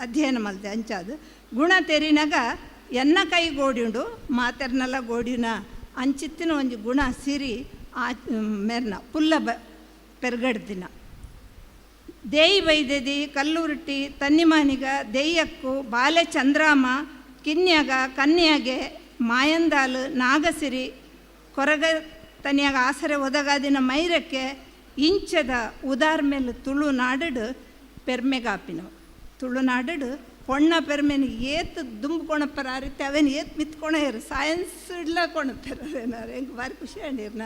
ಅಧ್ಯಯನ ಮಲ್ದೆ ಅಂಚಾದು ಗುಣ ತೆರಿನಾಗ ಎನ್ನ ಕೈ ಗೋಡಿಯುಂಡು ಮಾತೆರ್ನೆಲ್ಲ ಗೋಡಿನ ಅಂಚಿತ್ತಿನ ಒಂಜಿ ಗುಣ ಸಿರಿ ಆ ಮೆರ್ನ ಪುಲ್ಲ ಬ ಪೆರ್ಗಡ್ದಿನ. ದೇಯಿ ಬೈದೆದಿ ಕಲ್ಲುರುಟ್ಟಿ ತನ್ನಿಮಾನಿಗ ದೇಯ್ಯಕ್ಕು ಬಾಲೆ ಚಂದ್ರಾಮ ಕಿನ್ಯಾಗ ಕನ್ಯಾಗೆ ಮಾಯಂದಾಲು ನಾಗಸಿರಿ ಕೊರಗ ತನಿಯಾಗ ಆಸರೆ ಒದಗಾದಿನ ಮೈರಕ್ಕೆ ಇಂಚದ ಉದಾರ್ ಮೇಲೆ ತುಳುನಾಡು ಪೆರ್ಮೆಗಾಪಿನವು. ತುಳುನಾಡು ಪೊಣ್ಣ ಪೆರ್ಮೆನ ಏತ್ ದುಂಬುಕೊಣಪ್ಪರ ಆ ರೀತಿ ಅವೇನು ಏತ್ ಮಿತ್ಕೊಣ ಇರು ಸೈನ್ಸ್ ಇಡ್ಲ ಕೊಣಪ್ಪರ ಏನಾರು ಹೆಂಗೆ ಭಾರಿ ಖುಷಿ ಆಂಡಿರ್ನ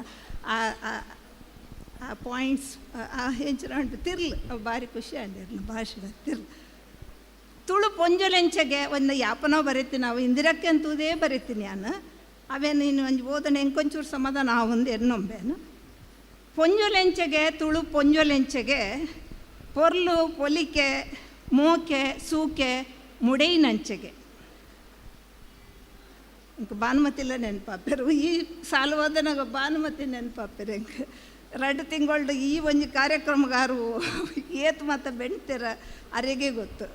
ಆ ಆ ಪಾಯಿಂಟ್ಸ್ ಆ ಹೆಂಚನ ಉಂಟು ತಿರ್ಲು ಅವು ಭಾರಿ ಖುಷಿ ಆಂಡಿರ್ನ ಭಾಷೆ ತಿರ್ಲು. ತುಳು ಪೊಂಜೊಲೆಂಚಗೆ ಒಂದು ಯಾಪನೋ ಬರೀತೀನಿ ನಾವು ಇಂದಿರಕ್ಕೆ ಅಂತೂದೇ ಬರೀತೀನಿ ನಾನು ಅವೇ ನೀನು ಒಂಜಿ ಓದನೆ ಎಂಕೊಂಚೂರು ಸಮಾಧಾನ ಆ ಒಂದು ಎನ್ನೊಂಬೇನು. ಪೊಂಜೊಲೆಂಚೆಗೆ ತುಳು ಪೊಂಜೊಲೆಂಚೆಗೆ ಪೊರ್ಲು ಪೊಲಿಕೆ ಮೋಕೆ ಸೂಕೆ ಮುಡೈನಂಚೆಗೆ. ಇಂಕ ಭಾನುಮತಿಲ್ಲ ನೆನಪಾಪೆರು ಈ ಸಾಲುವಾದನಾಗ ಭಾನುಮತಿ ನೆನಪಾಪೆರು ಎಂಕ್ ರಡ್ಡು ತಿಂಗಳ್ಡು ಈ ಒಂಜಿ ಕಾರ್ಯಕ್ರಮಗಾರು ಏತ್ ಮತ್ತ ಬೆಣ್ತೀರ ಅರೆಗೆ ಗೊತ್ತು.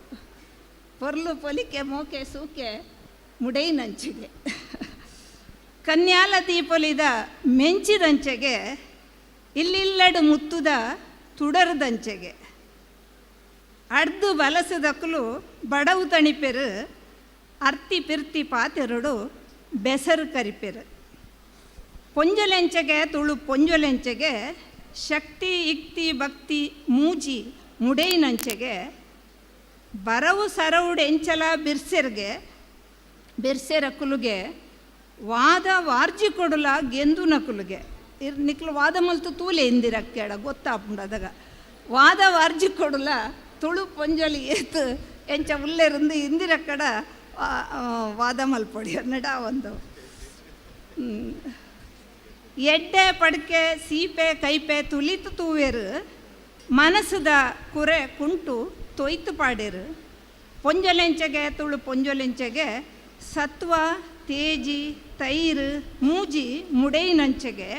ಪೊರ್ಲು ಪೊಲಿಕೆ ಮೋಕೆ ಸೂಕೆ ಮುಡೈನಂಚಿಗೆ. ಕನ್ಯಾಲ ದೀಪೊಲಿದ ಮೆಂಚಿದಂಚೆಗೆ ಇಲ್ಲಿಲ್ಲಡು ಮುತ್ತುದ ತುಡರದಂಚೆಗೆ. ಅಡ್ದು ಬಲಸದಕ್ಕಲು ಬಡವು ತಣಿಪೆರು ಅರ್ತಿ ಪಿರ್ತಿ ಪಾತೆರಡು ಬೆಸರು ಕರಿಪೆರು. ಪೊಂಜೊಲೆಂಚೆಗೆ ತುಳು ಪೊಂಜೊಲೆಂಚೆಗೆ ಶಕ್ತಿ ಇಕ್ತಿ ಭಕ್ತಿ ಮೂಜಿ ಮುಡೈನಂಚೆಗೆ. ಬರವು ಸರವುಡು ಎಂಚಲ ಬಿರ್ಸೆರ್ಗೆ ಬಿರ್ಸೆರ ಕುಲುಗೆ ವಾದ ವಾರ್ಜಿ ಕೊಡುಲ ಗೆಂದು ನಕುಲುಗೆ. ಇರ್ ನಿಕ್ಲು ವಾದ ಮಲ್ತು ತೂಲೆ ಇಂದಿರಕ್ಕೇಡ ಗೊತ್ತಾಪುಂಡು ಅದಾಗ ವಾದ ವಾರ್ಜಿ ಕೊಡುಲ ತುಳು ಪೊಂಜೊಲಿ ಏತು ಎಂಚ ಉಲ್ಲೆರಂದು ಇಂದಿರಕ್ಕಡ ವಾದ ಮಲ್ಪೊಡಿ ನಡ ಒಂದು. ಎಡ್ಡೆ ಪಡ್ಕೆ ಸೀಪೆ ಕೈಪೆ ತುಲಿತು ತೂವೆರು ಮನಸ್ಸುದ ಕುರೆ ಕುಂಟು ತೊಯ್ತು ಪಾಡೇರು. ಪೊಂಜೊಲೆಂಚೆಗೆ ತುಳು ಪೊಂಜೊಲೆಂಚೆಗೆ ಸತ್ವ ತೇಜಿ ತೈರು ಮೂಜಿ ಮುಡೈನಂಚೆಗೆ.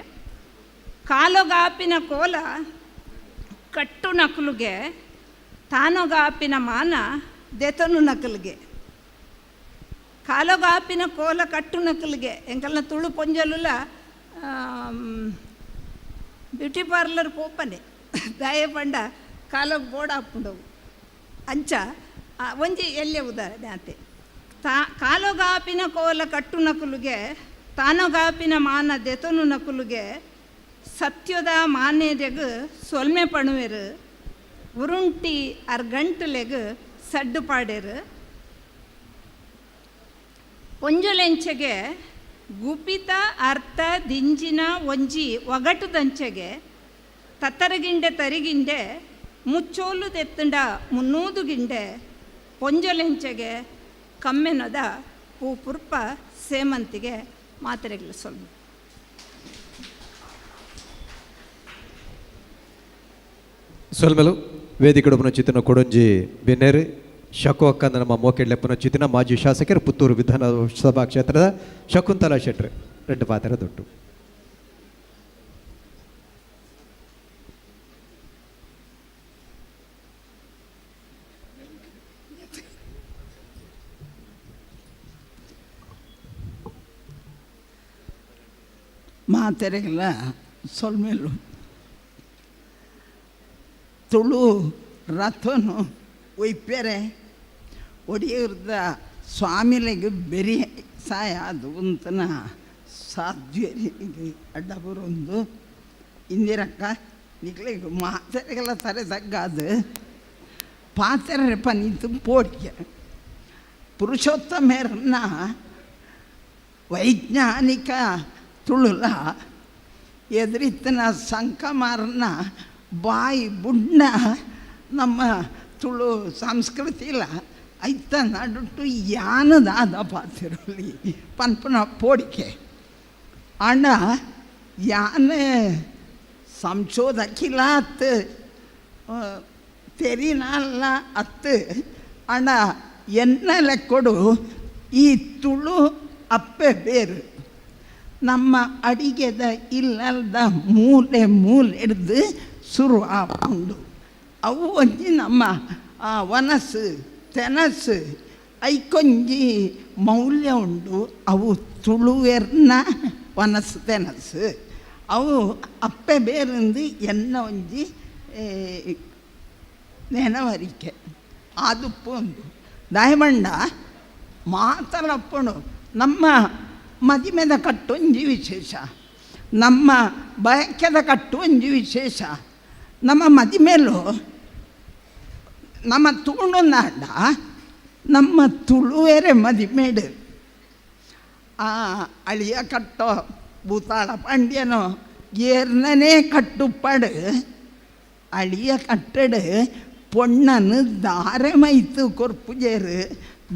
ಕಾಲೊಗಾಪಿನ ಕೋಲ ಕಟ್ಟು ನಕಲುಗೆ ತಾನೊಗಾಪಿನ ಮಾನ ದೆತನು ನಕಲಿಗೆ. ಕಾಲೊಗಾಪಿನ ಕೋಲ ಕಟ್ಟು ನಕಲಿಗೆ ಎಂಕಲ್ನ ತುಳು ಪೊಂಜಲುಲ ಬ್ಯೂಟಿ ಪಾರ್ಲರ್ ಪೋಪನೆ ದಾಯ ಪಂಡ ಕಾಲೊಗ್ ಬೋರ್ಡ್ ಹಾಕ್ಕೊಂಡವು ಅಂಚ ಒಂಜಿ ಎಲ್ಲೆ ಉದಾಹರಣೆ ಆತೆ. ಕಾಲೊಗಾಪಿನ ಕೋಲ ಕಟ್ಟು ನಕಲುಗೆ ತಾನೊಗಾಪಿನ ಮಾನ ದೆತನು ನಕಲುಗೆ ಸತ್ಯದ ಮಾನ್ಯದೆಗ್ ಸೊಲ್ಮೆ ಪಣುವೆರು ಉರುಂಟಿ ಅರ್ಗಂಟುಲೆಗ್ ಸಡ್ಡು ಪಾಡೇರು. ಪೊಂಜೊಲೆಂಚೆಗೆ ಗುಪಿತ ಅರ್ಥ ದಿಂಜಿನ ಒಂಜಿ ಒಗಟುದಂಚೆಗೆ ತತ್ತರಗಿಂಡೆ ತರಿಗಿಂಡೆ ಮುಚ್ಚೋಲು ತೆತ್ತಂಡ ಮುನ್ನೂದು ಗಿಂಡೆ ಪೊಂಜೊಲೆಂಚೆಗೆ ಕಮ್ಮೆನದ ಪೂ ಪುರ್ಪ ಸೇಮಂತಿಗೆ ಮಾತ್ರೆಗಳ ಸೊಲ್ಲು. ಸೊಲ್ಮೆಲು ವೇದಿಕೆಡುಪನ ಚಿತ್ತಿನ ಕೊಡೊಂಜಿ ಬೆನ್ನೇರು ಶಕು ಅಕ್ಕಂದ ನಮ್ಮ ಮೋಕೆಡ್ಲೆಪ್ಪನ ಚಿತ್ತಿನ ಮಾಜಿ ಶಾಸಕರು ಪುತ್ತೂರು ವಿಧಾನಸಭಾ ಕ್ಷೇತ್ರದ ಶಕುಂತಲಾ ಶೆಟ್ರು ರೆಡ್ಡು ಪಾತ್ರ ದೊಡ್ಡು. ಮಾತೆರೆಗೆಲ್ಲ ಸೊಲ್ಮೆಲು ತುಳು ರಥನು ಒಯ್ಪೆರೆ ಒಡಿಯೂರ್ದ ಸ್ವಾಮಿಲೆಗ್ ಬೆರಿ ಸಾಯ ಉಂತನ ಸಾಧ್ಯ ಅಡ್ಡಬರೊಂದು ಇಂದಿರಕ್ಕ ನಿಕ್ಲೆಗ್ ಮಾತೆರೆಗೆಲ್ಲ ತರೆ ತಗ್ಗಾದು ಪಾತೆರೆ ಪನಿತು ಪೋಡಿಗೆ ಪುರುಷೋತ್ತಮೇರನ್ನ ವೈಜ್ಞಾನಿಕ ತುಳುಲ ಎದುರಿತ್ತನ ಸಂಕಮಾರನ್ನ ಬಾಯಿ ಬುಡ್ನ ನಮ್ಮ ತುಳು ಸಂಸ್ಕೃತಿಲ ಐತ ನಡುಟು ಯಾನದಾದ ಪಾತಿರಲಿ ಪನ್ಪುನ ಪೋಡಿಕೆ. ಆಂಡ ಯಾನ್ ಸಂಶೋಧಕಿಲಾತ್ ತೆರಿನಲ್ಲ ಅತ್ತು ಆಂಡ ಎನ್ನ ಲೆಕ್ಕೊಡು ಈ ತುಳು ಅಪ್ಪೆ ಬೇರು ನಮ್ಮ ಅಡಿಗೆದ ಇಲ್ಲದ ಮೂಲೆ ಮೂಲೆ ಹಿಡ್ದು ಶುರು ಆಪುಂಡು. ಅವು ಒಂಜಿ ನಮ್ಮ ವನಸ್ಸು ತೆನಸ್ಸು ಐಕೊಂಜಿ ಮೌಲ್ಯ ಉಂಡು. ಅವು ತುಳುವೆರ್ನ ವನಸ್ಸು ತೆನಸ್ಸು ಅವು ಅಪ್ಪೆ ಬೇರೆಂದು ಎನ್ನ ಒಂಜಿ ನೆನವರಿಕೆ ಆದುಪ್ಪು ಉಂಡು. ದಾಯಮಂಡ ಮಾತಲಪ್ಪಣು ನಮ್ಮ ಮದಿಮೆದ ಕಟ್ಟೊಂಜಿ ವಿಶೇಷ, ನಮ್ಮ ಬಯಕೆದ ಕಟ್ಟೊಂಜಿ ವಿಶೇಷ. ನಮ್ಮ ಮದಿಮೇಲೂ ನಮ್ಮ ತುಳುನಾಡ ನಮ್ಮ ತುಳುವೆರೆ ಮದಿಮೇಡು ಆ ಅಳಿಯ ಕಟ್ಟೋ ಭೂತಾಳ ಪಾಂಡ್ಯನೋ ಏರ್ನನೇ ಕಟ್ಟುಪ್ಪಡು ಅಳಿಯ ಕಟ್ಟಡು ಪೊಣ್ಣನು ದಾರೆ ಮೈತು ಕೊರ್ಪುಜೇರು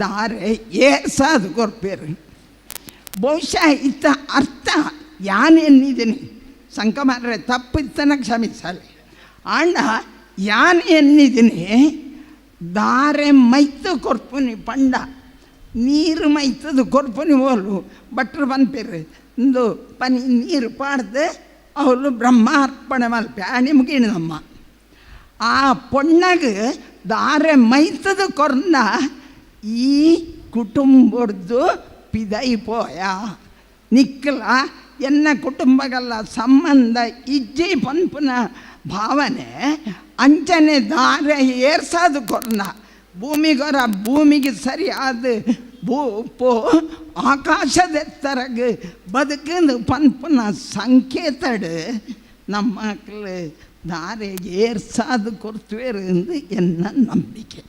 ದಾರೆ ಏರ್ಸಾದು ಕೊರ್ಪೇರು. ಬಹುಶಃ ಇತ್ತ ಅರ್ಥ ಯಾನ್ ಎನ್ನಿದ್ದೀನಿ ಸಂಕಮಾರ್ರೆ ತಪ್ಪಿತ್ತನ ಕ್ಷಮಿಸಲಿ. ಆಂಡ ಯಾನ್ ಎನ್ನಿದ್ದೀನಿ ದಾರೆ ಮೈತು ಕೊರ್ಪುನಿ ಪಂಡ ನೀರು ಮೈತದು ಕೊರ್ಪುನಿ ಓಲು ಭಟ್ರು ಪನ್ಪೇರು ಇಂದು ಪನಿ ನೀರು ಪಾಡ್ದು ಅವಳು ಬ್ರಹ್ಮಾರ್ಪಣೆ ಮಲ್ಪೆ ಆಣಿ ಮುಗಿಣಮ್ಮ. ಆ ಪೊಣ್ಣಗ್ ದಾರೆ ಮೈತದು ಕೊರ್ನ ಈ ಕುಟುಂಬದ್ದು ಪಿದೈ ಪೋಯ ನಿಕ್ಕಲ ಎನ್ನ ಕುಟುಂಬಗಲ್ಲ ಸಂಬಂಧ ಇಜ್ಜಿ ಪನ್ಪುನ ಭಾವನೆ ಅಂಚನೆ ದಾರೆ ಏರ್ಸಾದು ಕೊರ್ನ ಭೂಮಿಗೊರ ಭೂಮಿಗೆ ಸರಿಯಾದ ಭೂ ಪೋ ಆಕಾಶದೆತ್ತರಗ್ ಬದುಕಂದು ಪನ್ಪುನ ಸಂಕೇತಡು ನಮ್ಮ ಮಕ್ಕಳು ದಾರೆ ಏರ್ಸಾದು ಕೊರ್ತುವೇರು ಎಂದು ಎನ್ನ ನಂಬಿಕೆ.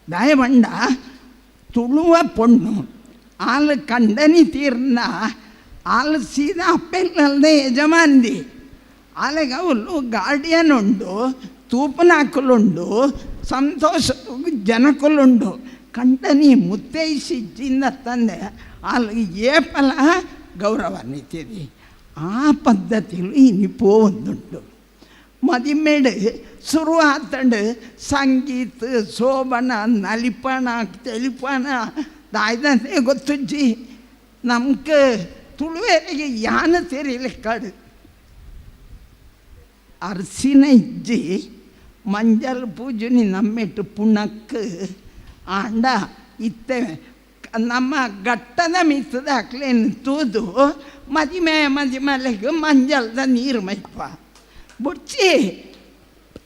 ದಯವಂಡ ತುಳುವ ಪೊಣ್ಣು ಆಲು ಕಂಡನಿ ತೀರ್ನ ಆಲು ಸೀದಾ ಅಪ್ಪೆಲ್ಲದೆ ಯಜಮಾನ್ದಿ ಆಲೆಗ ಅವಳು ಗಾರ್ಡಿಯನ್ ಉಂಡು ತೂಪನಾಕುಲುಂಡು ಸಂತೋಷ ಜನಕುಲುಂಡು ಕಂಡನಿ ಮುತ್ತೈಸಿಜ್ಜಿಂದ ತಂದೆ ಅಲ್ಲಿ ಏಪಲ ಗೌರವ ನಿಂತಿದೆ. ಆ ಪದ್ಧತಿಲು ಇನಿ ಪೋವೊಂದುಂಡು. ಮದಿಮೇಡು ಶುರು ಆತಂಡು ಸಂಗೀತ ಶೋಭನ ನಲಿಪಣ ತೆಲಿಪಣ ದಾಯ್ದಂತೆ ಗೊತ್ತುಜ್ಜಿ ನಮ್ಗೆ ತುಳುವೆರಿಗೆ ಯಾನ ತೆರಿಲಿಕ್ಕಾಡು ಅರಸಿನ ಇಜ್ಜಿ ಮಂಜಲ್ ಪೂಜುನಿ ನಮ್ಮೆಟ್ಟು ಪುಣಕ್ಕೆ ಆಂಡ ಇತ್ತೆ ನಮ್ಮ ಗಟ್ಟದ ಮಿತ್ತದ ಅಕ್ಲೇನು ತೂದು ಮದಿಮೆ ಮದಿಮಲೆಗೆ ಮಂಜಲ್ದ ನೀರು ಮೈಪ ಬುಡ್ಚಿ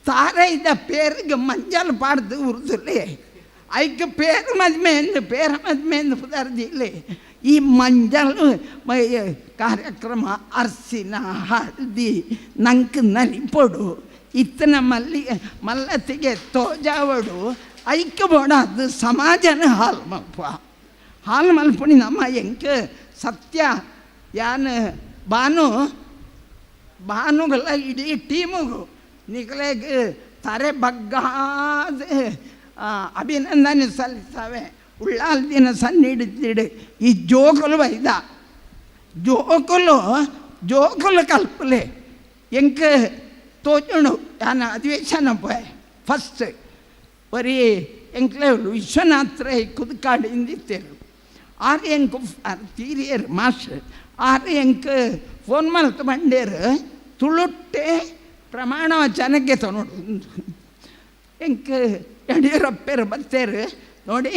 ತಾರೈದ ಪೇರಿಗೆ ಮಂಜಲ್ ಪಾಡ್ದು ಉರ್ದುಲೆ ಐಕ್ ಪೇರು ಮದ್ಮೆ ಎಂದು ಪೇರ ಮದ್ಮೆ ಎಂದು ಪುದರ್ದಿಲ್ಲ. ಈ ಮಂಜಲ್ ಕಾರ್ಯಕ್ರಮ ಅರಸಿನ ಹಳದಿ ನಂಗೆ ನಲಿಪೊಡು ಇತ್ತನ ಮಲ್ಲಿ ಮಲ್ಲತ್ತಿಗೆ ತೋಜಾವಡು ಐಕ್ಯ ಬೋಡಾದು ಸಮಾಜನ ಹಾಲು ಮಲ್ಪ ಹಾಲು ಮಲ್ಪುಣಿ ನಮ್ಮ ಎಂಕ್ ಸತ್ಯ ಯಾನ್ ಬಾನು ಬಾನುಗಳ ಇಡೀ ಟೀಮುಗು ನಿಗಲೆಗ್ ತರೆ ಬಗ್ಗಾದ ಅಭಿನಂದನೆ ಸಲ್ಲಿಸ್ತವೆ. ಉಳ್ಳಾಲ್ ದಿನ ಸಣ್ಣ ಹಿಡಿದಿಡು ಈ ಜೋಕುಲು ಬೈದ ಜೋಕುಲು ಜೋಕುಲು ಕಲ್ಪಲೆ ಎಂಕ್ ತೋಜುಂಡು ಯಾನ್ ಅಧಿವೇಶನ ಪೋಯೆ ಫಸ್ಟ್ ಒರಿ ಎಂಕ್ಲೆ ವಿಶ್ವನಾಥ್ ರೈ ಕುದ್ಕಾಡು ಇಂದಿತ್ತೇರು ಆರು ಎಂಕ್ ತೀರಿಯರು ಮಾಸ್ಟರ್ ಆರು ಎಂಕ್ ಫೋನ್ ಮಲ್ತ್ ಬಂಡೇರು ತುಳುಟ್ಟೆ ಪ್ರಮಾಣ ಜನಕ್ಕೆ ತನೋಡು ಎಂಕ್ ಯಡಿಯೂರಪ್ಪರು ಬರ್ತೇರು ನೋಡಿ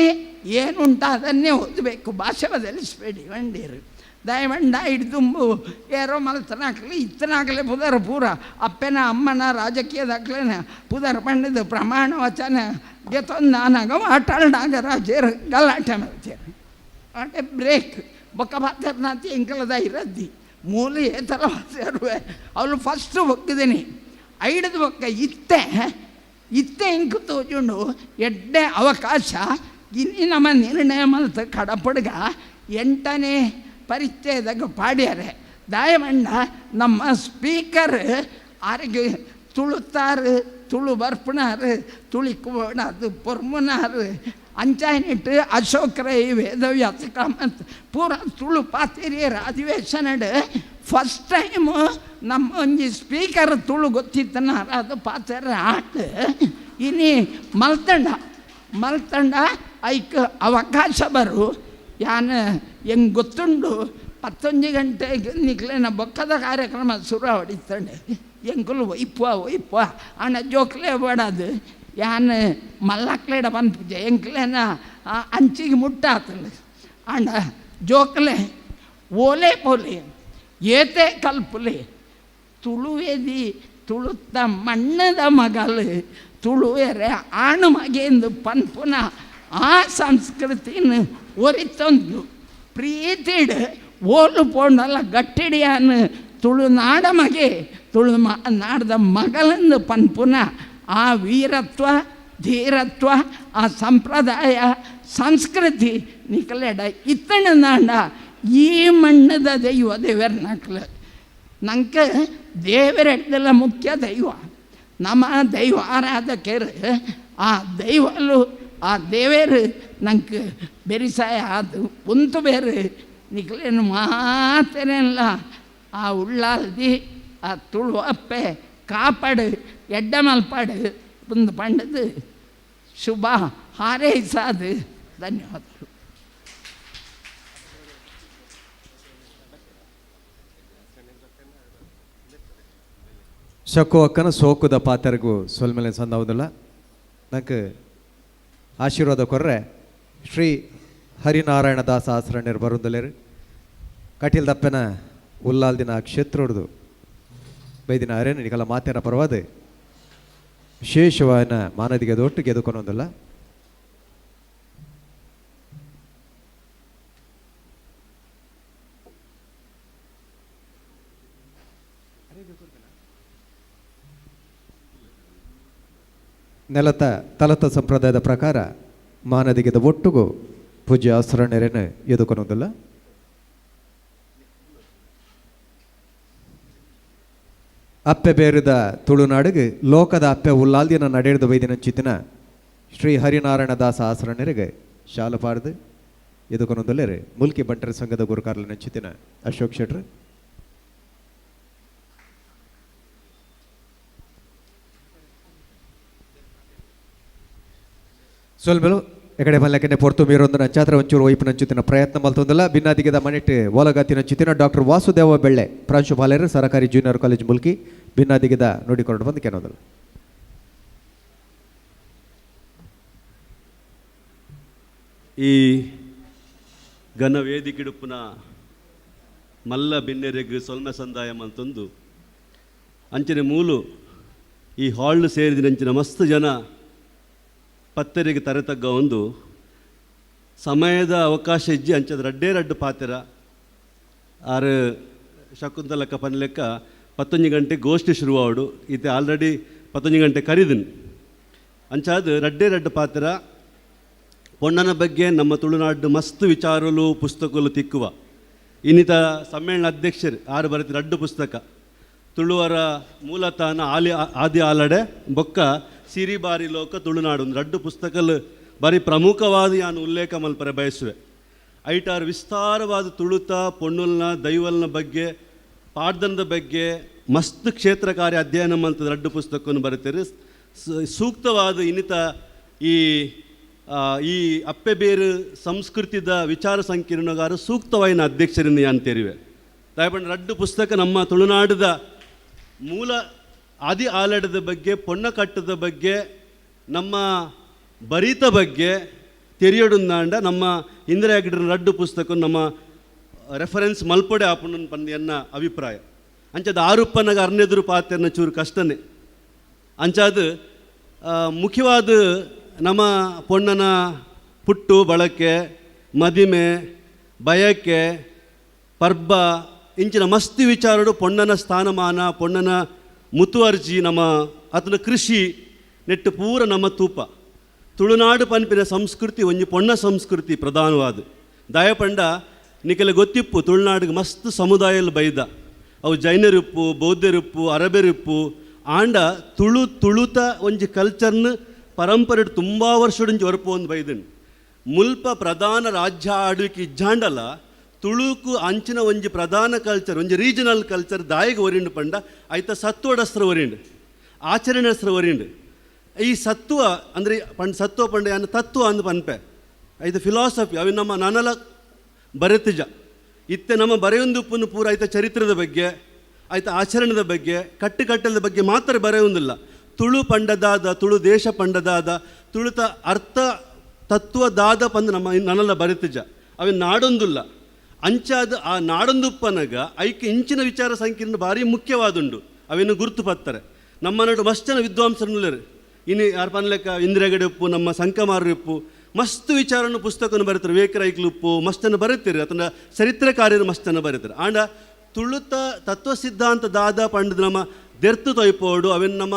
ಏನುಂಟ ಅದನ್ನೇ ಓದಬೇಕು ಭಾಷೆ ಬದಲಿಸಬೇಡಿ ಬಂಡೇರು ದಯವಂಡ ಹಿಡ್ದುಂಬು ಏರೋ ಮಲ್ತನಾಕ್ಲಿ ಇತ್ತನಾಗಲೇ ಪುದರ್ ಪೂರ ಅಪ್ಪನ ಅಮ್ಮನ ರಾಜಕೀಯದಾಕ್ಲೇನ ಪುದರ್ ಪಂಡದ ಪ್ರಮಾಣ ವಚನ ಗೆತೊಂದು ನಾನಾಗ ಆಟಾಳ್ನಾಗ ರಾಜೇರು ಗಲಾಟೆ ಮಾಡ್ತೇನೆ ಆಟೆ ಬ್ರೇಕ್ ಬೊಕ್ಕ ಪಾತೆರ್ನಾತಿ ಎಂಕಲದ ಇರದ್ದಿ ಮೂಲ ಏತರ ಪಾತೆರುವೆ ಅವಳು ಫಸ್ಟ್ ಬೊಕ್ಕಿದ್ದೀನಿ ಐಡದ ಬೊಕ್ಕ ಇತ್ತೆ ಇತ್ತೆ ಇಂಕು ತೋಜುಂಡು ಎಡ್ಡೆ ಅವಕಾಶ ಇನ್ನು ನಮ್ಮ ನಿರ್ಣಯ ಮಲ್ತ ಕಡಪಡ್ಗ 8ನೇ ಪರಿಚ್ಛೇದಕ್ಕೆ ಪಾಡ್ಯಾರೆ ದಾಯಮಣ್ಣ ನಮ್ಮ ಸ್ಪೀಕರ್ ಆರಿಗೆ ತುಳುತ್ತಾರು ತುಳು ಬರ್ಪುನಾರು ತುಳಿಕು ಅದು ಪೊರ್ಮುನಾರು ಅಂಚಾಯಿನಿಟ್ಟು ಅಶೋಕ್ ರೈ ವೇದವ್ಯಾಸ ಕಾಮತ್ ಪೂರ ತುಳು ಪಾತಿರಿಯರ ಅಧಿವೇಶನಡ್ ಫಸ್ಟ್ ಟೈಮು ನಮ್ಮ ಒಂಜಿ ಸ್ಪೀಕರ್ ತುಳು ಗೊತ್ತಿತ್ತನಾರ ಅದು ಪಾತೆರ ಆಟ ಇನಿ ಮಲ್ತಂಡ ಮಲ್ತಂಡ ಐಕ್ ಅವಕಾಶ ಬರು ಯಾನ್ ಹೆಂಗೆ ಗೊತ್ತುಂಡು 11 ಗಂಟೆಗೆ ನಿಕ್ಲೇನ ಬೊಕ್ಕದ ಕಾರ್ಯಕ್ರಮ ಶುರು ಹೊಡಿತಾಂಡೆ ಎಂಕುಲು ಒಯ್ಪ ಒಯ್ಪ ಅಣ್ಣ ಜೋಕ್ಲೆ ಬೇಡದು ಯಾನ್ ಮಲ್ಲಕ್ಲೇಡ ಪನ್ಪುಜೆ ಎಂಕ್ಲೇನ ಅಂಚಿಗೆ ಮುಟ್ಟಾತಂಡು ಅಣ್ಣ ಜೋಕ್ಲೆ ಓಲೆ ಪೋಲೆ ಏತೆ ಕಲ್ಪುಲೆ ತುಳುವೆದಿ ತುಳುತ್ತ ಮಣ್ಣದ ಮಗಲು ತುಳುವೆರೆ ಆಣು ಮಗೆಂದು ಪನ್ಪುನ ಆ ಸಂಸ್ಕೃತಿನ ಒರಿತೊಂದು ಪ್ರೀತಿಡ್ ಓಲು ಪೋಂಡಲ್ಲ ಗಟ್ಟಿಡಿಯಾನು ತುಳುನಾಡ ಮಗೆ ತುಳು ನಾಡದ ಮಗಲೆಂದು ಪನ್ಪುನ ಆ ವೀರತ್ವ ಧೀರತ್ವ ಆ ಸಂಪ್ರದಾಯ ಸಂಸ್ಕೃತಿ ನಿಕಲೆಡ ಇತ್ತಣ ನಾಡ ಈ ಮಣ್ಣದ ದೈವ ದೇವರ ನಕ್ಲು ನಂಗೆ ದೇವರೆಡ್ದೆಲ್ಲ ಮುಖ್ಯ ದೈವ ನಮ್ಮ ದೈವ ಆರಾಧಕರು ಆ ದೈವಲು ಆ ದೇವರು ನಂಗೆ ಬೆರಿಸಾಯ ಅದು ಉಂತು ಬೇರೆ ನಿಕ್ಲೇನು ಮಾತೇನೆಲ್ಲ ಆ ಉಳ್ಳಾಲ್ದಿ ಆ ತುಳು ಅಪ್ಪೆ ಕಾಪಾಡು ಎಡ್ಡ ಮಲ್ಪಾಡು ಒಂದು ಪಂಡದು ಶುಭ ಹಾರೈಸಾದು. ಧನ್ಯವಾದಗಳು. ಶಕು ಅಕ್ಕನ ಸೋಕುದ ಪಾತೆರಗು ಸೊಲ್ಮೆಲೆ ಸಂದಾವುದಿಲ್ಲ. ನಂಗೆ ಆಶೀರ್ವಾದ ಕೊರ್ರೆ ಶ್ರೀ ಹರಿನಾರಾಯಣ ದಾಸ ಆಸರಣ್ಯರು ಬರುವುದಲ್ಲೇರು ಕಟೀಲ್ ದಪ್ಪನ ಉಲ್ಲಾಲ್ದಿನ ಕ್ಷೇತ್ರೋಡ್ದು ಬೈದಿನ ಅರೇನ ನಿಕಲ ಮಾತೇನ ಪರವಾದ ವಿಶೇಷವಾದ ಮಾನದಿಗೆ ದೊಟ್ಟು ಗೆದುಕೊನೊಂದಿಲ್ಲ. ನೆಲತ ತಲತ ಸಂಪ್ರದಾಯದ ಪ್ರಕಾರ ಮಾನದಿಗೆದ ಒಟ್ಟುಗು ಪೂಜ್ಯ ಆಸರಣ್ಯರೇನು ಎದುಕೊನೊಂದಿಲ್ಲ. ಅಪ್ಪೆ ಬೇರಿದ ತುಳುನಾಡಿಗೆ ಲೋಕದ ಅಪ್ಪೆ ಉಲ್ಲಾಲ್ದಿನ ನಡೆಯದ ವೈದ್ಯನ ಚಿತ್ತಿನ ಶ್ರೀ ಹರಿನಾರಾಯಣ ದಾಸ ಆಸರಣ್ಯರಿಗೆ ಶಾಲು ಪಾಡ್ದು ಎದುಕೊನೊಂದಲ್ಲೇರು ಮುಲ್ಕಿ ಬಂಟರ ಸಂಘದ ಗುರುಕಾರ್ಲನ ಚಿತ್ತಿನ ಅಶೋಕ್ ಶೆಟ್ರು. ಸೊಲ್ಮೆಲು ಎಕಡೆ ಮಲ್ಲಕನೆ ಪೊರ್ತು ಮೀರೊಂದು ನಂಚಾತ್ರ ಒಂಚೂರು ಒಯ್ಪು ನಂಚುತ್ತಿನ ಪ್ರಯತ್ನ ಮಲ್ತೊಂದಿಲ್ಲ. ಭಿನ್ನಾದಿಗೆದ ಮನೆಟ್ ಓಲಗಾತಿ ನಂಚುತ್ತಿನ ಡಾಕ್ಟರ್ ವಾಸುದೇವ ಬೆಳ್ಳೆ ಪ್ರಾಂಶುಪಾಲರು ಸರಕಾರಿ ಜೂನಿಯರ್ ಕಾಲೇಜ್ ಮುಲ್ಕಿ ಭಿನ್ನಾದಿಗೆದ ನುಡಿಕೊಂಡು ಬಂದು ಕೆನೋದಲ್ಲ. ಈ ಘನ ವೇದಿಕೆಡುಪ್ಪುನ ಮಲ್ಲ ಬಿನ್ನೆರೆಗ್ ಸೊಲ್ಮೆ ಸಂದಾಯ ಅಂತಂದು ಅಂಚನೆ ಮೂಲು ಈ ಹಾಲ್ ಸೇರಿದ ಅಂಚಿನ ಮಸ್ತ್ ಜನ ಪತ್ತರಿಗೆ ತರೆತಗ್ಗ ಒಂದು ಸಮಯದ ಅವಕಾಶ ಇಜ್ಜಿ ಅಂಚದ ರಡ್ಡೇ ರಡ್ಡು ಪಾತೆರ ಆರು ಶಕುಂತಲಕ್ಕ ಪನ್ಲೆಕ್ಕ 11 ಗಂಟೆ ಗೋಷ್ಠಿ ಶುರುವಾವಡು ಇತ್ತೆ ಆಲ್ರೆಡಿ 11 ಗಂಟೆ ಕರಿದನ್ ಅಂಚಾದ ರಡ್ಡೇ ರಡ್ಡು ಪಾತೆರ ಪೊಣ್ಣನ ಬಗ್ಗೆ ನಮ್ಮ ತುಳುನಾಡು ಮಸ್ತ್ ವಿಚಾರಲು ಪುಸ್ತಕಲು ತಿಕ್ಕುವ ಇನ್ನಿತ ಸಮ್ಮೇಳನ ಅಧ್ಯಕ್ಷರು ಆರು ಬರೆದ ರಡ್ಡು ಪುಸ್ತಕ ತುಳುವರ ಮೂಲತಾನ ಆಲಿ ಆದಿ ಆಲಡೆ ಬೊಕ್ಕ ಸಿರಿಬಾರಿ ಲೋಕ ತುಳುನಾಡು ಒಂದು ರಡ್ಡು ಪುಸ್ತಕಲು ಬಾರಿ ಪ್ರಮುಖವಾದ ಯಾನು ಉಲ್ಲೇಖ ಮಲ್ಪರೆ ಬಯಸುವೆ. ಐಟಾರು ವಿಸ್ತಾರವಾದ ತುಳುತ ಪೊಣ್ಣುಲ್ನ ದೈವಲ್ನ ಬಗ್ಗೆ ಪಾಡ್ದನದ ಬಗ್ಗೆ ಮಸ್ತ್ ಕ್ಷೇತ್ರ ಕಾರ್ಯ ಅಧ್ಯಯನ ಮಲ್ತದ ರಡ್ಡು ಪುಸ್ತಕವನ್ನು ಬರೀತಾರೆ. ಸೂಕ್ತವಾದ ಇನ್ನಿತ ಈ ಈ ಅಪ್ಪೆ ಬೇರು ಸಂಸ್ಕೃತಿದ ವಿಚಾರ ಸಂಕಿರಣಗಾರ ಸೂಕ್ತವಾಯಿನ ಅಧ್ಯಕ್ಷರಿಂದ ಯಾನ್ ತೆರಿವೆ. ತಾಯ್ಬಂಡ ರಡ್ಡು ಪುಸ್ತಕ ನಮ್ಮ ತುಳುನಾಡದ ಮೂಲ ಆದಿ ಆಲಡದ ಬಗ್ಗೆ ಪೊಣ್ಣ ಕಟ್ಟದ ಬಗ್ಗೆ ನಮ್ಮ ಬರೀತ ಬಗ್ಗೆ ತೆರಿಯೊಡುಂದಾಂಡ ನಮ್ಮ ಇಂದಿರಾ ಹೆಗ್ಗಡೆ ರಡ್ಡು ಪುಸ್ತಕ ನಮ್ಮ ರೆಫರೆನ್ಸ್ ಮಲ್ಪಡೆ ಆಪುಂಡು ಪಂದ್ ಎನ್ನ ಅಭಿಪ್ರಾಯ. ಅಂಚದ ಆರುಪ್ಪನಾಗ ಅರ್ನೆದುರು ಪಾತೆರ್ನ ಚೂರು ಕಷ್ಟನೇ. ಅಂಚಾದ ಮುಖ್ಯವಾದ ನಮ್ಮ ಪೊಣ್ಣನ ಪುಟ್ಟು ಬಳಕೆ ಮದಿಮೆ ಬಯಕೆ ಪರ್ಬ ಇಂಚಿನ ಮಸ್ತ್ ವಿಚಾರಡು ಪೊಣ್ಣನ ಸ್ಥಾನಮಾನ ಪೊಣ್ಣನ ಮುತುವರ್ಜಿ ನಮ್ಮ ಅತನ ಕೃಷಿ ನೆಟ್ಟು ಪೂರ ನಮ್ಮ ತೂಪ. ತುಳುನಾಡು ಪನ್ಪಿನ ಸಂಸ್ಕೃತಿ ಒಂಜಿ ಪೊಣ್ಣ ಸಂಸ್ಕೃತಿ ಪ್ರಧಾನವಾದ. ದಯಪಂಡ ನಿಕಲೆ ಗೊತ್ತಿಪ್ಪು ತುಳುನಾಡಿಗೆ ಮಸ್ತ್ ಸಮುದಾಯಲು ಬೈದ, ಅವು ಜೈನರಿಪ್ಪು, ಬೌದ್ಧರಿಪ್ಪು, ಅರಬೆರಿಪ್ಪು. ಆಂಡ ತುಳು ತುಳುತ ಒಂಜಿ ಕಲ್ಚರ್ನ ಪರಂಪರೆ ತುಂಬ ವರ್ಷಡಿಂಚಿ ಒರಪು ಒಂದು ಬೈದನ್. ಮುಲ್ಪ ಪ್ರಧಾನ ರಾಜ್ಯ ಆಳ್ವಿಕೆ ಇಜ್ಜಾಂಡಲ ತುಳುಕು ಅಂಚಿನ ಒಂಜಿ ಪ್ರಧಾನ ಕಲ್ಚರ್, ಒಂಜಿ ರೀಜನಲ್ ಕಲ್ಚರ್ ದಾಯಿಗೆ ಒರಿಂಡು ಪಂಡ ಐತ ಸತ್ವಡಸ್ತ್ರ ಒರಿಂಡು, ಆಚರಣೆಸ್ತ್ರ ಒರಿಂಡು. ಈ ಸತ್ವ ಅಂದರೆ ಪಂಡ ಸತ್ವ ಪಂಡ ಯಾನ್ ತತ್ವ ಅಂದ್ ಪನ್ಪೆ, ಐತ ಫಿಲಾಸಫಿ ಅవి ನಮ್ಮ ನನಲ ಬರೆತಿಜ. ಇತ್ತೆ ನಮ್ಮ ಬರೆಯೊಂದುಪ್ಪುನು ಪೂರ ಐತ ಚರಿತ್ರದ ಬಗ್ಗೆ, ಐತ ಆಚರಣೆದ ಬಗ್ಗೆ, ಕಟ್ಟುಕಟ್ಟಲದ ಬಗ್ಗೆ ಮಾತ್ರ ಬರೆಯುವುದಿಲ್ಲ. ತುಳು ಪಂಡದಾದ, ತುಳು ದೇಶ ಪಂಡದಾದ, ತುಳುತ ಅರ್ಥ ತತ್ವದಾದ ಪಂದ್ ನಮ್ಮ ನನಲ ಬರೆತಿಜ. ಅವಿ ನಾಡೊಂದುಲ್ಲ. ಅಂಚಾದ ಆ ನಾಡೊಂದುಪ್ಪನಗ ಐಕೆ ಇಂಚಿನ ವಿಚಾರ ಸಂಕೀರ್ಣ ಭಾರಿ ಮುಖ್ಯವಾದುಂಡು. ಅವೇನು ಗುರುತು ಪತ್ತಾರೆ ನಮ್ಮ ನಡು ಮಸ್ತ್ ಜನ ವಿದ್ವಾಂಸರುಲ್ಲರು. ಇನ್ನು ಯಾರು ಪನ್ಲೆಕ್ಕ ಇಂದಿರಾಗಡೆ ಉಪ್ಪು, ನಮ್ಮ ಸಂಕಮಾರು ಉಪ್ಪು, ಮಸ್ತ್ ವಿಚಾರನ್ನು ಪುಸ್ತಕವನ್ನು ಬರೀತಾರೆ. ವಿವೇಕರೈಕ್ಲು ಉಪ್ಪು ಮಸ್ತನ್ನು ಬರೀತೀರಿ, ಅದನ್ನ ಚರಿತ್ರೆಕಾರ್ಯರು ಮಸ್ತನ್ನು ಬರೀತಾರೆ. ಆಂಡ ತುಳುತ ತತ್ವ ಸಿದ್ಧಾಂತ ದಾದ ಪಂಡದ ನಮ್ಮ ದೆರ್ತು ತೊಯ್ಪೋಡು, ಅವೆನ್ ನಮ್ಮ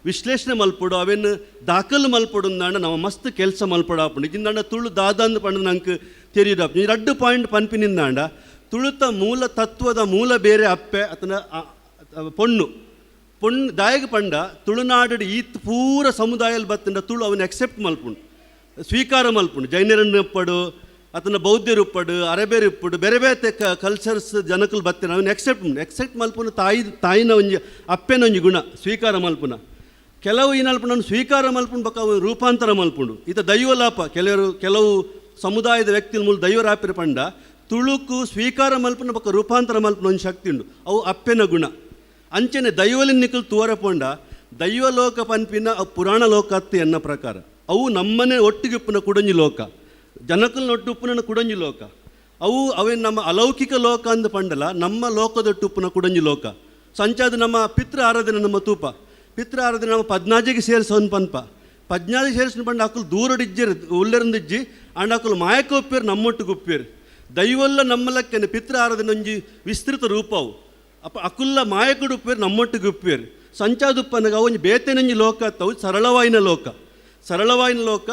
ವಿಶ್ಲೇಷಣೆ ಮಲ್ಪೊಡು, ಅವೆನ್ ದಾಖಲು ಮಲ್ಪೊಡು ಅಂದಾಂಡ ನಮ್ಮ ಮಸ್ತ್ ಕೆಲಸ ಮಲ್ಪೊಡು. ಇಜಿಂದಾಂಡ ತುಳು ದಾದ ಅಂದ್ ಪಂಡ ನಂಗೆ ತೆರಿಯದು. ಈ ರಡ್ಡು ಪಾಯಿಂಟ್ ಪನ್ಪಿನಿಂದಾಂಡ ತುಳುತ ಮೂಲ ತತ್ವದ ಮೂಲ ಬೇರೆ ಅಪ್ಪೆ ಅತನ ಪೊಣ್ಣು ಪೊಣ್ಣು ದಾಯಗ ಪಂಡ ತುಳುನಾಡು ಈತ್ ಪೂರ ಸಮುದಾಯದಲ್ಲಿ ಬತ್ತಂಡ ತುಳು ಅವನ್ನ ಅಕ್ಸೆಪ್ಟ್ ಮಲ್ಪುಂಡು, ಸ್ವೀಕಾರ ಮಲ್ಪುಂಡು. ಜೈನರನ್ನು ಉಪ್ಪಡು, ಅತನ ಬೌದ್ಧರು ಉಪ್ಪಡು, ಅರೇಬೇರು ಉಪ್ಪಡು, ಬೇರೆ ಬೇರೆ ಕಲ್ಚರ್ಸ್ ಜನಕಲು ಬತ್ತಿನ ಅವನ್ನ ಎಕ್ಸೆಪ್ಟ್ ಎಕ್ಸೆಪ್ಟ್ ಮಲ್ಪುನ ತಾಯಿ ತಾಯಿನ ಒಂಜಿ ಅಪ್ಪೆನ ಒಂಜಿ ಗುಣ ಸ್ವೀಕಾರ ಮಲ್ಪುನ. ಕೆಲವು ಏನಲ್ಪುಂಡು ಸ್ವೀಕಾರ ಮಲ್ಪುಂಡು ಬೊಕ್ಕ ಅವನು ರೂಪಾಂತರ ಮಲ್ಪುಂಡು. ಈತ ದೈವಲಾಪ ಕೆಲವರು ಕೆಲವು ಸಮುದಾಯದ ವ್ಯಕ್ತಿಗಳ ಮೂಲ ದೈವರಾಪಿರ ಪಂಡ ತುಳುಕು ಸ್ವೀಕಾರ ಮಲ್ಪುನ ಬೊಕ್ಕ ರೂಪಾಂತರ ಮಲ್ಪುನ ಒಂದು ಶಕ್ತಿ ಉಂಡು, ಅವು ಅಪ್ಪೆನ ಗುಣ. ಅಂಚನೆ ದೈವಲಿನ ನಿಕಲ್ ತೂವರ ಪೋಂಡ ದೈವಲೋಕ ಪನ್ಪಿನ ಪುರಾಣ ಲೋಕ ಅತ್ತು ಎನ್ನ ಪ್ರಕಾರ. ಅವು ನಮ್ಮನೆ ಒಟ್ಟಿಗೆ ಉಪ್ಪುನ ಕುಡಂಜಿ ಲೋಕ, ಜನಕಲ್ನ ಒಟ್ಟು ಉಪ್ಪುನ ಕುಡಂಜಿ ಲೋಕ. ಅವು ಅವೇನು ನಮ್ಮ ಅಲೌಕಿಕ ಲೋಕ ಅಂದ್ ಪಂಡಲ ನಮ್ಮ ಲೋಕದೊಟ್ಟು ಉಪ್ಪುನ ಕುಡಂಜಿ ಲೋಕ. ಸಂಚಾದ ನಮ್ಮ ಪಿತೃ ಆರಾಧನೆ ನಮ್ಮ ತೂಪ ಪಿತೃ ಆರಾಧನೆ ನಮ್ಮ ಪದ್ನಾಜಿಗೆ ಸೇರಿಸೋನ್ ಪನ್ಪ ಪದ್ನಾಜಿಗೆ ಸೇರಿಸೋನ್ ಪಂಡ ಅಕುಲು ದೂರಡಿಜ್ಜಿರ್ ಉಲ್ಲೆರಂದಿಜ್ಜಿ ಅಂಡ್ ಅಕುಲು ಮಾಯಕ ಉಪ್ಪೇರು ನಮ್ಮೊಟ್ಟಿಗೆ ಉಪ್ಪೇರು. ದೈವಲ್ಲ ನಮ್ಮಲಕ್ಕನೆ ಪಿತೃ ಆರಾಧನೆ ಒಂಜಿ ವಿಸ್ತೃತ ರೂಪವು. ಅಪ್ಪ ಅಕುಲ್ಲ ಮಾಯಕಡು ಉಪ್ಪೇರು ನಮ್ಮೊಟ್ಟಿಗೆ ಉಪ್ಪೇರು. ಸಂಚಾದುಪ್ಪನಗ ಒಂಜಿ ಬೇತೆನಂಜಿ ಲೋಕ ಅತ್ತವು ಸರಳವಾಯಿನ ಲೋಕ. ಸರಳವಾಯಿನ ಲೋಕ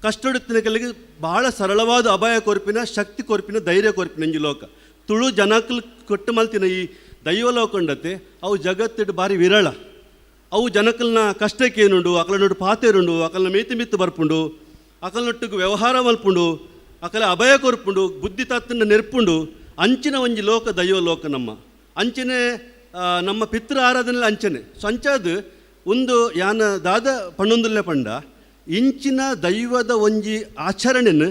ಕಷ್ಟಡುತ್ತಿನ ಕೆಲಗೆ ಬಹಳ ಸರಳವಾದ ಅಭಯ ಕೊರ್ಪಿನ ಶಕ್ತಿ ಕೊರ್ಪಿನ ಧೈರ್ಯ ಕೊರ್ಪಿನ ಒಂಜಿ ಲೋಕ. ತುಳು ಜನಕಲ್ ಕೊಟ್ಟು ಮಲ್ತಿನ ಈ ದೈವ ಲೋಕಂಡತೆ ಅವು ಜಗತ್ತಿಡು ಭಾರಿ ವಿರಳ. ಅವು ಜನಕಲ್ನ ಕಷ್ಟಕ್ಕೇನುಂಡು, ಅಕಲ ನೊಟ್ಟು ಪಾತೆರುಂಡು, ಅಕಲ್ನ ಮೇತಿ ಮಿತ್ತು ಬರ್ಪುಂಡು, ಅಕಲ್ ನೊಟ್ಟಿಗೆ ವ್ಯವಹಾರ ಮಲ್ಪುಂಡು, ಅಕಲ ಅಭಯ ಕೊರ್ಪುಂಡು, ಬುದ್ಧಿ ತತ್ತನ್ನ ನೆರ್ಪುಂಡು. ಅಂಚಿನ ಒಂಜಿ ಲೋಕ ದೈವ ಲೋಕ ನಮ್ಮ ಅಂಚನೆ ನಮ್ಮ ಪಿತೃ ಆರಾಧನೆ ಅಂಚನೆ. ಸೊ ಅಂಚಾದ ಒಂದು ಯಾನ ದಾದ ಪಣ್ಣೊಂದುಲ್ಲೆ ಪಂಡ ಇಂಚಿನ ದೈವದ ಒಂಜಿ ಆಚರಣೆನ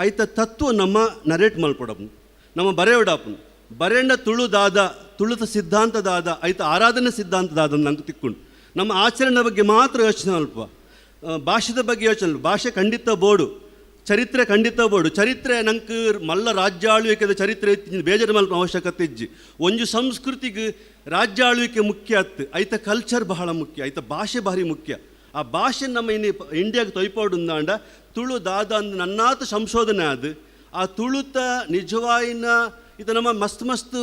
ಐತ ತತ್ವ ನಮ್ಮ ನರೇಟ್ ಮಲ್ಪೊಡಪ್ಪನು, ನಮ್ಮ ಬರೆಯೋಡಪ್ಪನು. ಬರೆಂಡ ತುಳು ದಾದ ತುಳುತ ಸಿದ್ಧಾಂತ ದಾದ ಐತ ಆರಾಧನೆ ಸಿದ್ಧಾಂತ ದಾದ ನಂಗೆ ತಿಕ್ಕೊಂಡು ನಮ್ಮ ಆಚರಣೆ ಬಗ್ಗೆ ಮಾತ್ರ ಯೋಚನೆ ಅಲ್ಪ, ಭಾಷೆದ ಬಗ್ಗೆ ಯೋಚನೆ. ಭಾಷೆ ಖಂಡಿತ ಬೋಡು, ಚರಿತ್ರೆ ಖಂಡಿತ ಬೋಡು. ಚರಿತ್ರೆ ನಂಗೆ ಮಲ್ಲ ರಾಜ್ಯ ಆಳ್ವಿಕೆದ ಚರಿತ್ರೆ ಬೇಜಾರು ಮಲ್ಪ ಅವಶ್ಯಕತೆ ಇಜ್ಜಿ. ಒಂಜಿ ಸಂಸ್ಕೃತಿಗೆ ರಾಜ್ಯ ಆಳ್ವಿಕೆ ಮುಖ್ಯ ಅತ್ತು, ಐತ ಕಲ್ಚರ್ ಬಹಳ ಮುಖ್ಯ, ಐತ ಭಾಷೆ ಭಾರಿ ಮುಖ್ಯ. ಆ ಭಾಷೆ ನಮ್ಮ ಇನ್ನು ಇಂಡಿಯಾಗೆ ತೊಯ್ಪಾಡುಂದಾಂಡ ತುಳು ದಾದ ಅಂದ್ ನನ್ನಾತ ಸಂಶೋಧನೆ ಅದು ಆ ತುಳುತ ನಿಜವಾಯಿನ ಇದು ನಮ್ಮ ಮಸ್ತ್ ಮಸ್ತ್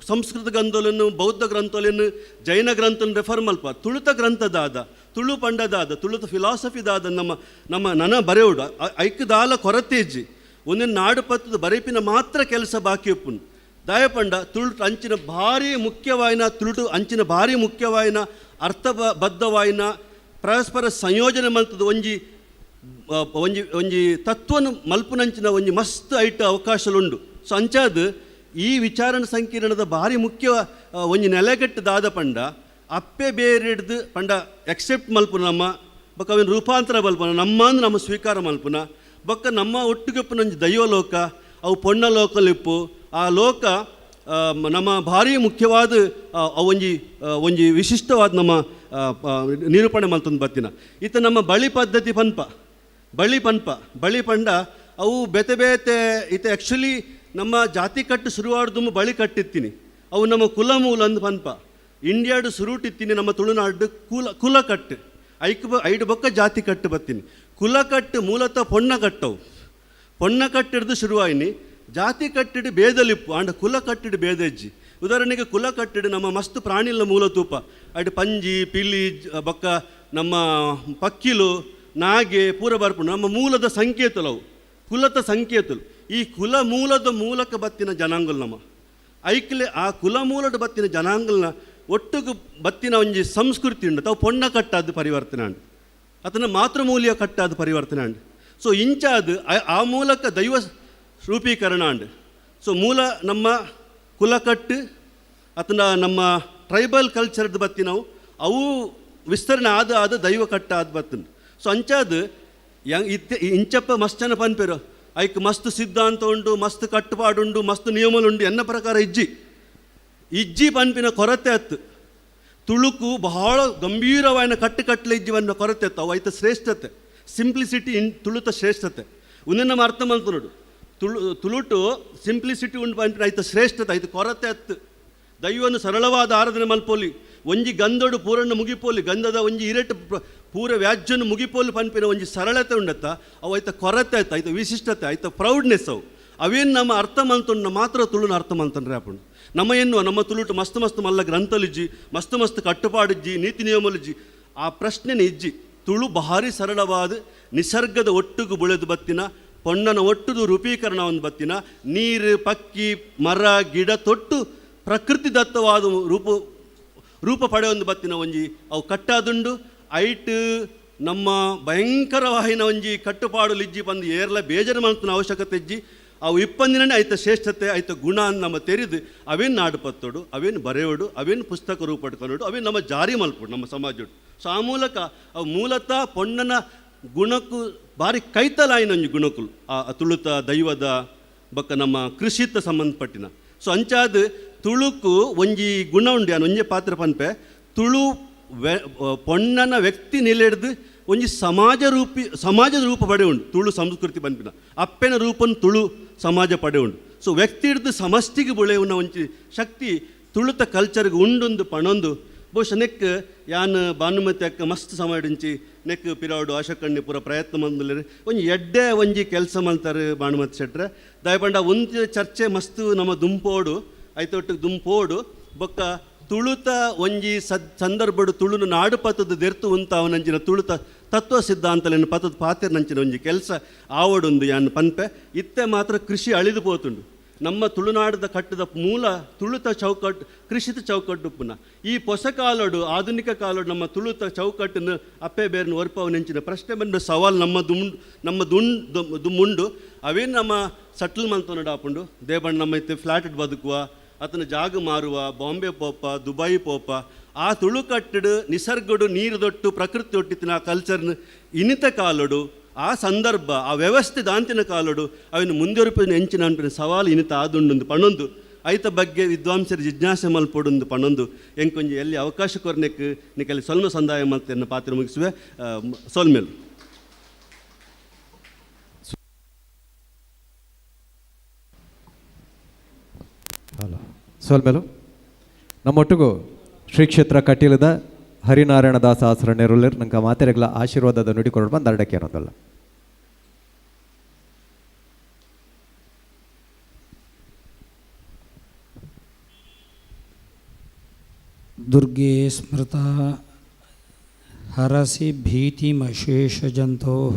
ಸಂಸ್ಕೃತ ಗ್ರಂಥಗಳನ್ನು, ಬೌದ್ಧ ಗ್ರಂಥಗಳನ್ನು, ಜೈನ ಗ್ರಂಥವನ್ನು ರೆಫರ್ ಮಲ್ಪ ತುಳುತ ಗ್ರಂಥದಾದ ತುಳು ಪಂಡದಾದ ತುಳುತ ಫಿಲಾಸಫಿ ದಾದ ನಮ್ಮ ನಮ್ಮ ನನ ಬರೆಯೋಡು ಐಕ್ದಾಲ ಕೊರತೆ ಇಜ್ಜಿ. ಒಂದೊಂದು ನಾಡು ಪತ್ತದ ಬರೆಪಿನ ಮಾತ್ರ ಕೆಲಸ ಬಾಕಿ ಉಪ್ಪುನು. ದಾಯಪಂಡ ತುಳು ಅಂಚಿನ ಭಾರಿ ಮುಖ್ಯವಾಯಿನ ತುಳುಟು ಅಂಚಿನ ಭಾರಿ ಮುಖ್ಯವಾಯಿನ ಅರ್ಥಬದ್ಧವಾಯಿನ ಪರಸ್ಪರ ಸಂಯೋಜನೆ ಮಲ್ತದ ಒಂಜಿ ಒಂಜಿ ಒಂಜಿ ತತ್ವನು ಮಲ್ಪುನಂಚಿನ ಒಂಜಿ ಮಸ್ತ್ ಐಟ್ ಅವಕಾಶಲುಂಡು. ಸೊ ಅಂಚಾದ ಈ ವಿಚಾರಣ ಸಂಕಿರಣದ ಭಾರಿ ಮುಖ್ಯ ಒಂಜಿ ನೆಲೆಗಟ್ಟು ದಾದ ಪಂಡ ಅಪ್ಪೆ ಬೇರೆಡ್ದು ಪಂಡ ಎಕ್ಸೆಪ್ಟ್ ಮಲ್ಪುನ ನಮ್ಮ ಬೊಕ್ಕ ಅವಿನ ರೂಪಾಂತರ ಮಲ್ಪುನ ನಮ್ಮ ನಮ್ಮ ಸ್ವೀಕಾರ ಮಲ್ಪುನ ಬೊಕ್ಕ ನಮ್ಮ ಒಟ್ಟಿಗೆ ಒಂಜಿ ದೈವ ಲೋಕ ಅವು ಪೊಣ್ಣ ಲೋಕಲಿಪ್ಪು ಆ ಲೋಕ ನಮ್ಮ ಭಾರಿ ಮುಖ್ಯವಾದ ಒಂಜಿ ಒಂಜಿ ವಿಶಿಷ್ಟವಾದ ನಮ್ಮ ನಿರೂಪಣೆ ಮಲ್ತೊಂದು ಬತ್ತಿನ. ಇತ್ತ ನಮ್ಮ ಬಳಿ ಪದ್ಧತಿ ಪನ್ಪ ಬಳಿ ಪನ್ಪ ಬಳಿ ಪಂಡ ಅವು ಬೇತೆ ಬೇತೆ ಇತ್ತ ಆ್ಯಕ್ಚುಲಿ ನಮ್ಮ ಜಾತಿ ಕಟ್ಟು ಶುರುವಾಡ್ದು ಬಳಿ ಕಟ್ಟಿತ್ತೀನಿ ಅವು ನಮ್ಮ ಕುಲ ಮೂಲ ಅಂದ್ ಪನ್ಪ. ಇಂಡಿಯಾಡು ಸುರುಟಿತ್ತೀನಿ ನಮ್ಮ ತುಳುನಾಡು ಕುಲ ಕುಲ ಕಟ್ಟು ಐಕ್ ಐಡು ಬೊಕ್ಕ ಜಾತಿ ಕಟ್ಟು ಬತ್ತೀನಿ. ಕುಲ ಕಟ್ಟು ಮೂಲತಃ ಪೊಣ್ಣ ಕಟ್ಟವು, ಪೊಣ್ಣ ಕಟ್ಟಿಡ್ದು ಶುರುವಾಯಿನಿ. ಜಾತಿ ಕಟ್ಟಿಡು ಭೇದಲಿಪ್ಪು ಆಂಡ ಕುಲ ಕಟ್ಟಿಡು ಭೇದ ಇಜ್ಜಿ. ಉದಾಹರಣೆಗೆ ಕುಲ ಕಟ್ಟಿಡು ನಮ್ಮ ಮಸ್ತ್ ಪ್ರಾಣಿಲ ಮೂಲ ತೂಪ ಅಡ್ ಪಂಜಿ ಪಿಲಿ ಬೊಕ್ಕ ನಮ್ಮ ಪಕ್ಕಿಲು ನಾಗೆ ಪೂರ ಬರ್ಪುಂಡು ನಮ್ಮ ಮೂಲದ ಸಂಕೇತಲವು ಕುಲತ ಸಂಕೇತಲು. ಈ ಕುಲ ಮೂಲದ ಮೂಲಕ ಬತ್ತಿನ ಜನಾಂಗಲ್ ನಮ್ಮ ಐಕ್ಲೆ ಆ ಕುಲ ಮೂಲದ ಬತ್ತಿನ ಜನಾಂಗಲ್ನ ಒಟ್ಟುಗು ಬತ್ತಿನ ಒಂಜಿ ಸಂಸ್ಕೃತಿ ಉಂಡು ತಾವು ಪೊಣ್ಣ ಕಟ್ಟಾದ ಪರಿವರ್ತನೆ ಉಂಡು ಅದನ್ನು ಮಾತೃಮೂಲ್ಯ ಕಟ್ಟಾದ ಪರಿವರ್ತನೆ ಉಂಡು. ಸೊ ಇಂಚಾದ ಆ ಮೂಲಕ ದೈವ ರೂಪೀಕರಣ ಉಂಡು. ಸೊ ಮೂಲ ನಮ್ಮ ಕುಲಕಟ್ಟು ಅದನ್ನ ನಮ್ಮ ಟ್ರೈಬಲ್ ಕಲ್ಚರ್ದ ಬತ್ತಿನವು ಅವು ವಿಸ್ತರಣೆ ಆದ ಆದ ದೈವ ಕಟ್ಟಾದ ಬತ್ತಿನ. ಸೊ ಅಂಚಾದ ಇತ್ತೆ ಇಂಚಪ್ಪ ಮಸ್ತ್ ಜನ ಪನ್ಪೇರು ಐಕ್ ಮಸ್ತ್ ಸಿದ್ಧಾಂತ ಉಂಡು ಮಸ್ತ್ ಕಟ್ಟುಪಾಡುಂಡು ಮಸ್ತ್ ನಿಯಮలుಂಡು ಎನ್ನ ಪ್ರಕಾರ ಇಜ್ಜಿ ಇಜ್ಜಿ ಪನ್ಪಿನ ಕೊರತೆ ಅತ್ತು ತುಳುಕು ಬಹಳ ಗಂಭೀರವಾದ ಕಟ್ಟುಕಟ್ಟಲೆ ಇಜ್ಜಿ ಪನ್ಪಿನ ಕೊರತೆ ಅತ್ತು ಅವು ಐತ ಶ್ರೇಷ್ಠತೆ ಸಿಂಪ್ಲಿಸಿಟಿ ಇನ್ ತುಳುತ ಶ್ರೇಷ್ಠತೆ ಉಂದೆನ್ ನಮ್ಮ ಅರ್ಥ ಮಲ್ತುನೋಡು ತುಳುಟು ಸಿಂಪ್ಲಿಸಿಟಿ ಉಂಡು ಪನ್ಪಿನ ಐತ ಶ್ರೇಷ್ಠತೆ ಐತ ಕೊರತೆ ಅತ್ತು. ದೈವನು ಸರಳವಾದ ಆರಾಧನೆ ಮಲ್ಪೋಲಿ ಒಂಜಿ ಗಂಧಡು ಪೂರನ್ನು ಮುಗಿಪೋಲಿ ಗಂಧದ ಒಂಜಿ ಇರೆಟ್ ಪೂರ ವ್ಯಾಜ್ಯನು ಮುಗಿಪೋಲಿ ಪನ್ಪಿನ ಒಂಜಿ ಸರಳತೆ ಉಂಡತ್ತ ಅವು ಐತ ಕೊರತೆ ಆಯ್ತು ಐತ ವಿಶಿಷ್ಟತೆ ಐತ ಪ್ರೌಡ್ನೆಸ್ ಅವು ಅವೇನು ನಮ್ಮ ಅರ್ಥ ಮಲ್ತೊಂಡು ಮಾತ್ರ ತುಳುನ ಅರ್ಥ ಮಲ್ತಂಡ್ರೆ ಆಪುಂಡು. ನಮ್ಮ ಎನ್ನುವ ನಮ್ಮ ತುಳುಟು ಮಸ್ತ್ ಮಸ್ತ್ ಮಲ್ಲ ಗ್ರಂಥಲಿಜ್ಜಿ ಮಸ್ತ್ ಮಸ್ತ್ ಕಟ್ಟುಪಾಡಿಜ್ಜಿ ನೀತಿ ನಿಯಮಲಿಜ್ಜಿ ಆ ಪ್ರಶ್ನೆನೇ ಇಜ್ಜಿ. ತುಳು ಭಾರಿ ಸರಳವಾದ ನಿಸರ್ಗದ ಒಟ್ಟುಗು ಬುಳೆದು ಬತ್ತಿನ ಪೊಣ್ಣನ ಒಟ್ಟುದು ರೂಪೀಕರಣ ಒಂದು ಬತ್ತಿನ ನೀರು ಪಕ್ಕಿ ಮರ ಗಿಡ ತೊಟ್ಟು ಪ್ರಕೃತಿ ದತ್ತವಾದ ರೂಪ ರೂಪ ಪಡೆಯೊಂದು ಬತ್ತಿನ ಒಂಜಿ ಅವು ಕಟ್ಟಾದುಂಡು. ಐಟ್ ನಮ್ಮ ಭಯಂಕರವಾಹಿನ ಒಂಜಿ ಕಟ್ಟುಪಾಡು ಲಿಜ್ಜಿ ಬಂದು ಏರ್ಲ ಬೇಜಾರು ಮಾಡ್ತನ ಅವಶ್ಯಕತೆ ಇಜ್ಜಿ. ಅವು ಇಪ್ಪಂದಿನೇ ಐತ ಶ್ರೇಷ್ಠತೆ ಐತ ಗುಣ ನಮ್ಮ ತೆರೆದು ಅವೇನು ನಾಡುಪತ್ತೋಡು ಅವೇನು ಬರೆಯೋಡು ಅವೇನು ಪುಸ್ತಕ ರೂಪಡ್ಕೊಳೋಡು ಅವೇನು ನಮ್ಮ ಜಾರಿ ಮಲ್ಪೋಡು ನಮ್ಮ ಸಮಾಜೋಡು. ಸೊ ಆ ಮೂಲಕ ಅವು ಮೂಲತಃ ಪೊಣ್ಣನ ಗುಣಕ್ಕೂ ಭಾರಿ ಕೈತಲಾಯಿನ ಒಂಜಿ ಗುಣಕ್ಕುಲು ಆ ತುಳುತ ದೈವದ ಬೊಕ್ಕ ನಮ್ಮ ಕೃಷಿತ ಸಂಬಂಧಪಟ್ಟಿನ. ಸೊ ಅಂಚಾದ ತುಳುಕು ಒಂಜಿ ಗುಣ ಉಂಡು ಯಾನ್ ಒಂಜಿ ಪಾತ್ರ ಪನ್ಪೆ ತುಳು ಪೊಣ್ಣನ ವ್ಯಕ್ತಿ ನಿಲೆಡ್ದು ಒಂಜಿ ಸಮಾಜ ರೂಪಿ ಸಮಾಜದ ರೂಪ ಪಡೆ ಉಂಡು ತುಳು ಸಂಸ್ಕೃತಿ ಪನ್ಪಿನ ಅಪ್ಪೆನ ರೂಪನ್ ತುಳು ಸಮಾಜ ಪಡೆ ಉಂಡು. ಸೊ ವ್ಯಕ್ತಿ ಹಿಡ್ದು ಸಮಷ್ಟಿಗೆ ಬುಳೆಯುವ ಒಂಜಿ ಶಕ್ತಿ ತುಳುತ ಕಲ್ಚರ್ಗೆ ಉಂಡೊಂದು ಪಣೊಂದು ಬಹುಶಃ ನೆಕ್ ಯಾನ್ ಭಾನುಮತಿ ಅಕ್ಕ ಮಸ್ತ್ ಸಮಯ ನೆಕ್ ಪಿರಾಡು ಆಶಕಣ್ಣಿ ಪೂರ ಪ್ರಯತ್ನ ಮಂದುಲೇರು ಒಂಜಿ ಎಡ್ಡೆ ಒಂಜಿ ಕೆಲಸ ಮಲ್ತಾರೆ ಭಾನುಮತಿ ಶೆಟ್ರೆ ದಯಪಂಡ ಒಂದು ಚರ್ಚೆ ಮಸ್ತ್ ನಮ್ಮ ದುಂಪೋಡು ಐತೊಟ್ಟಿಗೆ ದುಂಪೋಡು ಬೊಕ್ಕ ತುಳುತ ಒಂಜಿ ಸಂದರ್ಭಡು ತುಳುನು ನಾಡು ಪತ್ತದ ದೆರ್ತು ಉಂತಾವನಂಚಿನ ತುಳುತ ತತ್ವ ಸಿದ್ಧಾಂತಲೇನು ಪತ್ತದ ಪಾತೆರ್ನಂಚಿನ ಒಂಜಿ ಕೆಲಸ ಆವಡೊಂದು ಯಾನ್ ಪನ್ಪೆ. ಇತ್ತೆ ಮಾತ್ರ ಕೃಷಿ ಅಳಿದು ಪೋತುಂಡು ನಮ್ಮ ತುಳುನಾಡದ ಕಟ್ಟದ ಮೂಲ ತುಳುತ ಚೌಕಟ್ಟು ಕೃಷಿತ ಚೌಕಟ್ಟು ಪುನಃ ಈ ಹೊಸ ಕಾಲೋಡು ಆಧುನಿಕ ಕಾಲೋಡು ನಮ್ಮ ತುಳುತ ಚೌಕಟ್ಟನ್ನು ಅಪ್ಪೆ ಬೇರ್ನ ಒರ್ಪವನೆಂಚಿನ ಪ್ರಶ್ನೆ ಬಂದ ಸವಾಲು ನಮ್ಮ ದುಂಡು ಅವೇನು ನಮ್ಮ ಸಟ್ಲ್ ಮಂತೊನಡು ಆಪುಂಡು ದೇಬಣ್ಣ ನಮ್ಮ ಇತ್ತೆ ಫ್ಲಾಟ್ ಬದುಕುವ ಆತನ ಜಾಗ ಮಾರುವ ಬಾಂಬೆ ಪೋಪ ದುಬೈ ಪೋಪ ಆ ತುಳುಕಟ್ಟಡು ನಿಸರ್ಗಡು ನೀರು ದೊಟ್ಟು ಪ್ರಕೃತಿ ಒಟ್ಟಿತ್ತಿನ ಆ ಕಲ್ಚರ್ನ ಇನಿತ ಕಾಲೋಡು ಆ ಸಂದರ್ಭ ಆ ವ್ಯವಸ್ಥೆ ದಾಂತಿನ ಕಾಲೋಡು ಅವಿನ ಮುಂದುವರಿಪಿನ ಎಂಚಿನ ಅನ್ಪಿನ ಸವಾಲು ಇನಿತ ಆದುಂಡೊಂದು ಪಣೊಂದು ಐತ ಬಗ್ಗೆ ವಿದ್ವಾಂಸರ ಜಿಜ್ಞಾಸೆ ಮಲ್ಪೊಡೊಂದು ಪಣೊಂದು ಎಂಕೊಂಜಿ ಎಲ್ಲಿ ಅವಕಾಶ ಕೊರ್ನೆಕ್ ನಿಕಲ್ಲಿ ಸೊಲ್ಮ ಸಂದಾಯ ಮಲ್ತೆನ್ನ ಪಾತ್ರ ಮುಗಿಸುವೆ ಸೊಲ್ಮೇಲು. ಹಲೋ ಸೊಲ್ಮೇಲು ನಮ್ಮೊಟ್ಟಿಗೂ ಶ್ರೀ ಕ್ಷೇತ್ರ ಕಟೀಲದ ಹರಿನಾರಾಯಣ ದಾಸ ಆಸರಣ್ಯರುಲ್ಲರ್ ನಂಗೆ ಮಾತೆರೆಗಳ ಆಶೀರ್ವಾದದ ನುಡಿ ಕೊರಡು ಬಂದು ಅರಡಕ್ಕೆ ಅನ್ನೋದಲ್ಲ. ದುರ್ಗೆ ಸ್ಮೃತ ಹರಸಿ ಭೀತಿಮಶೇಷಜಂತೋಃ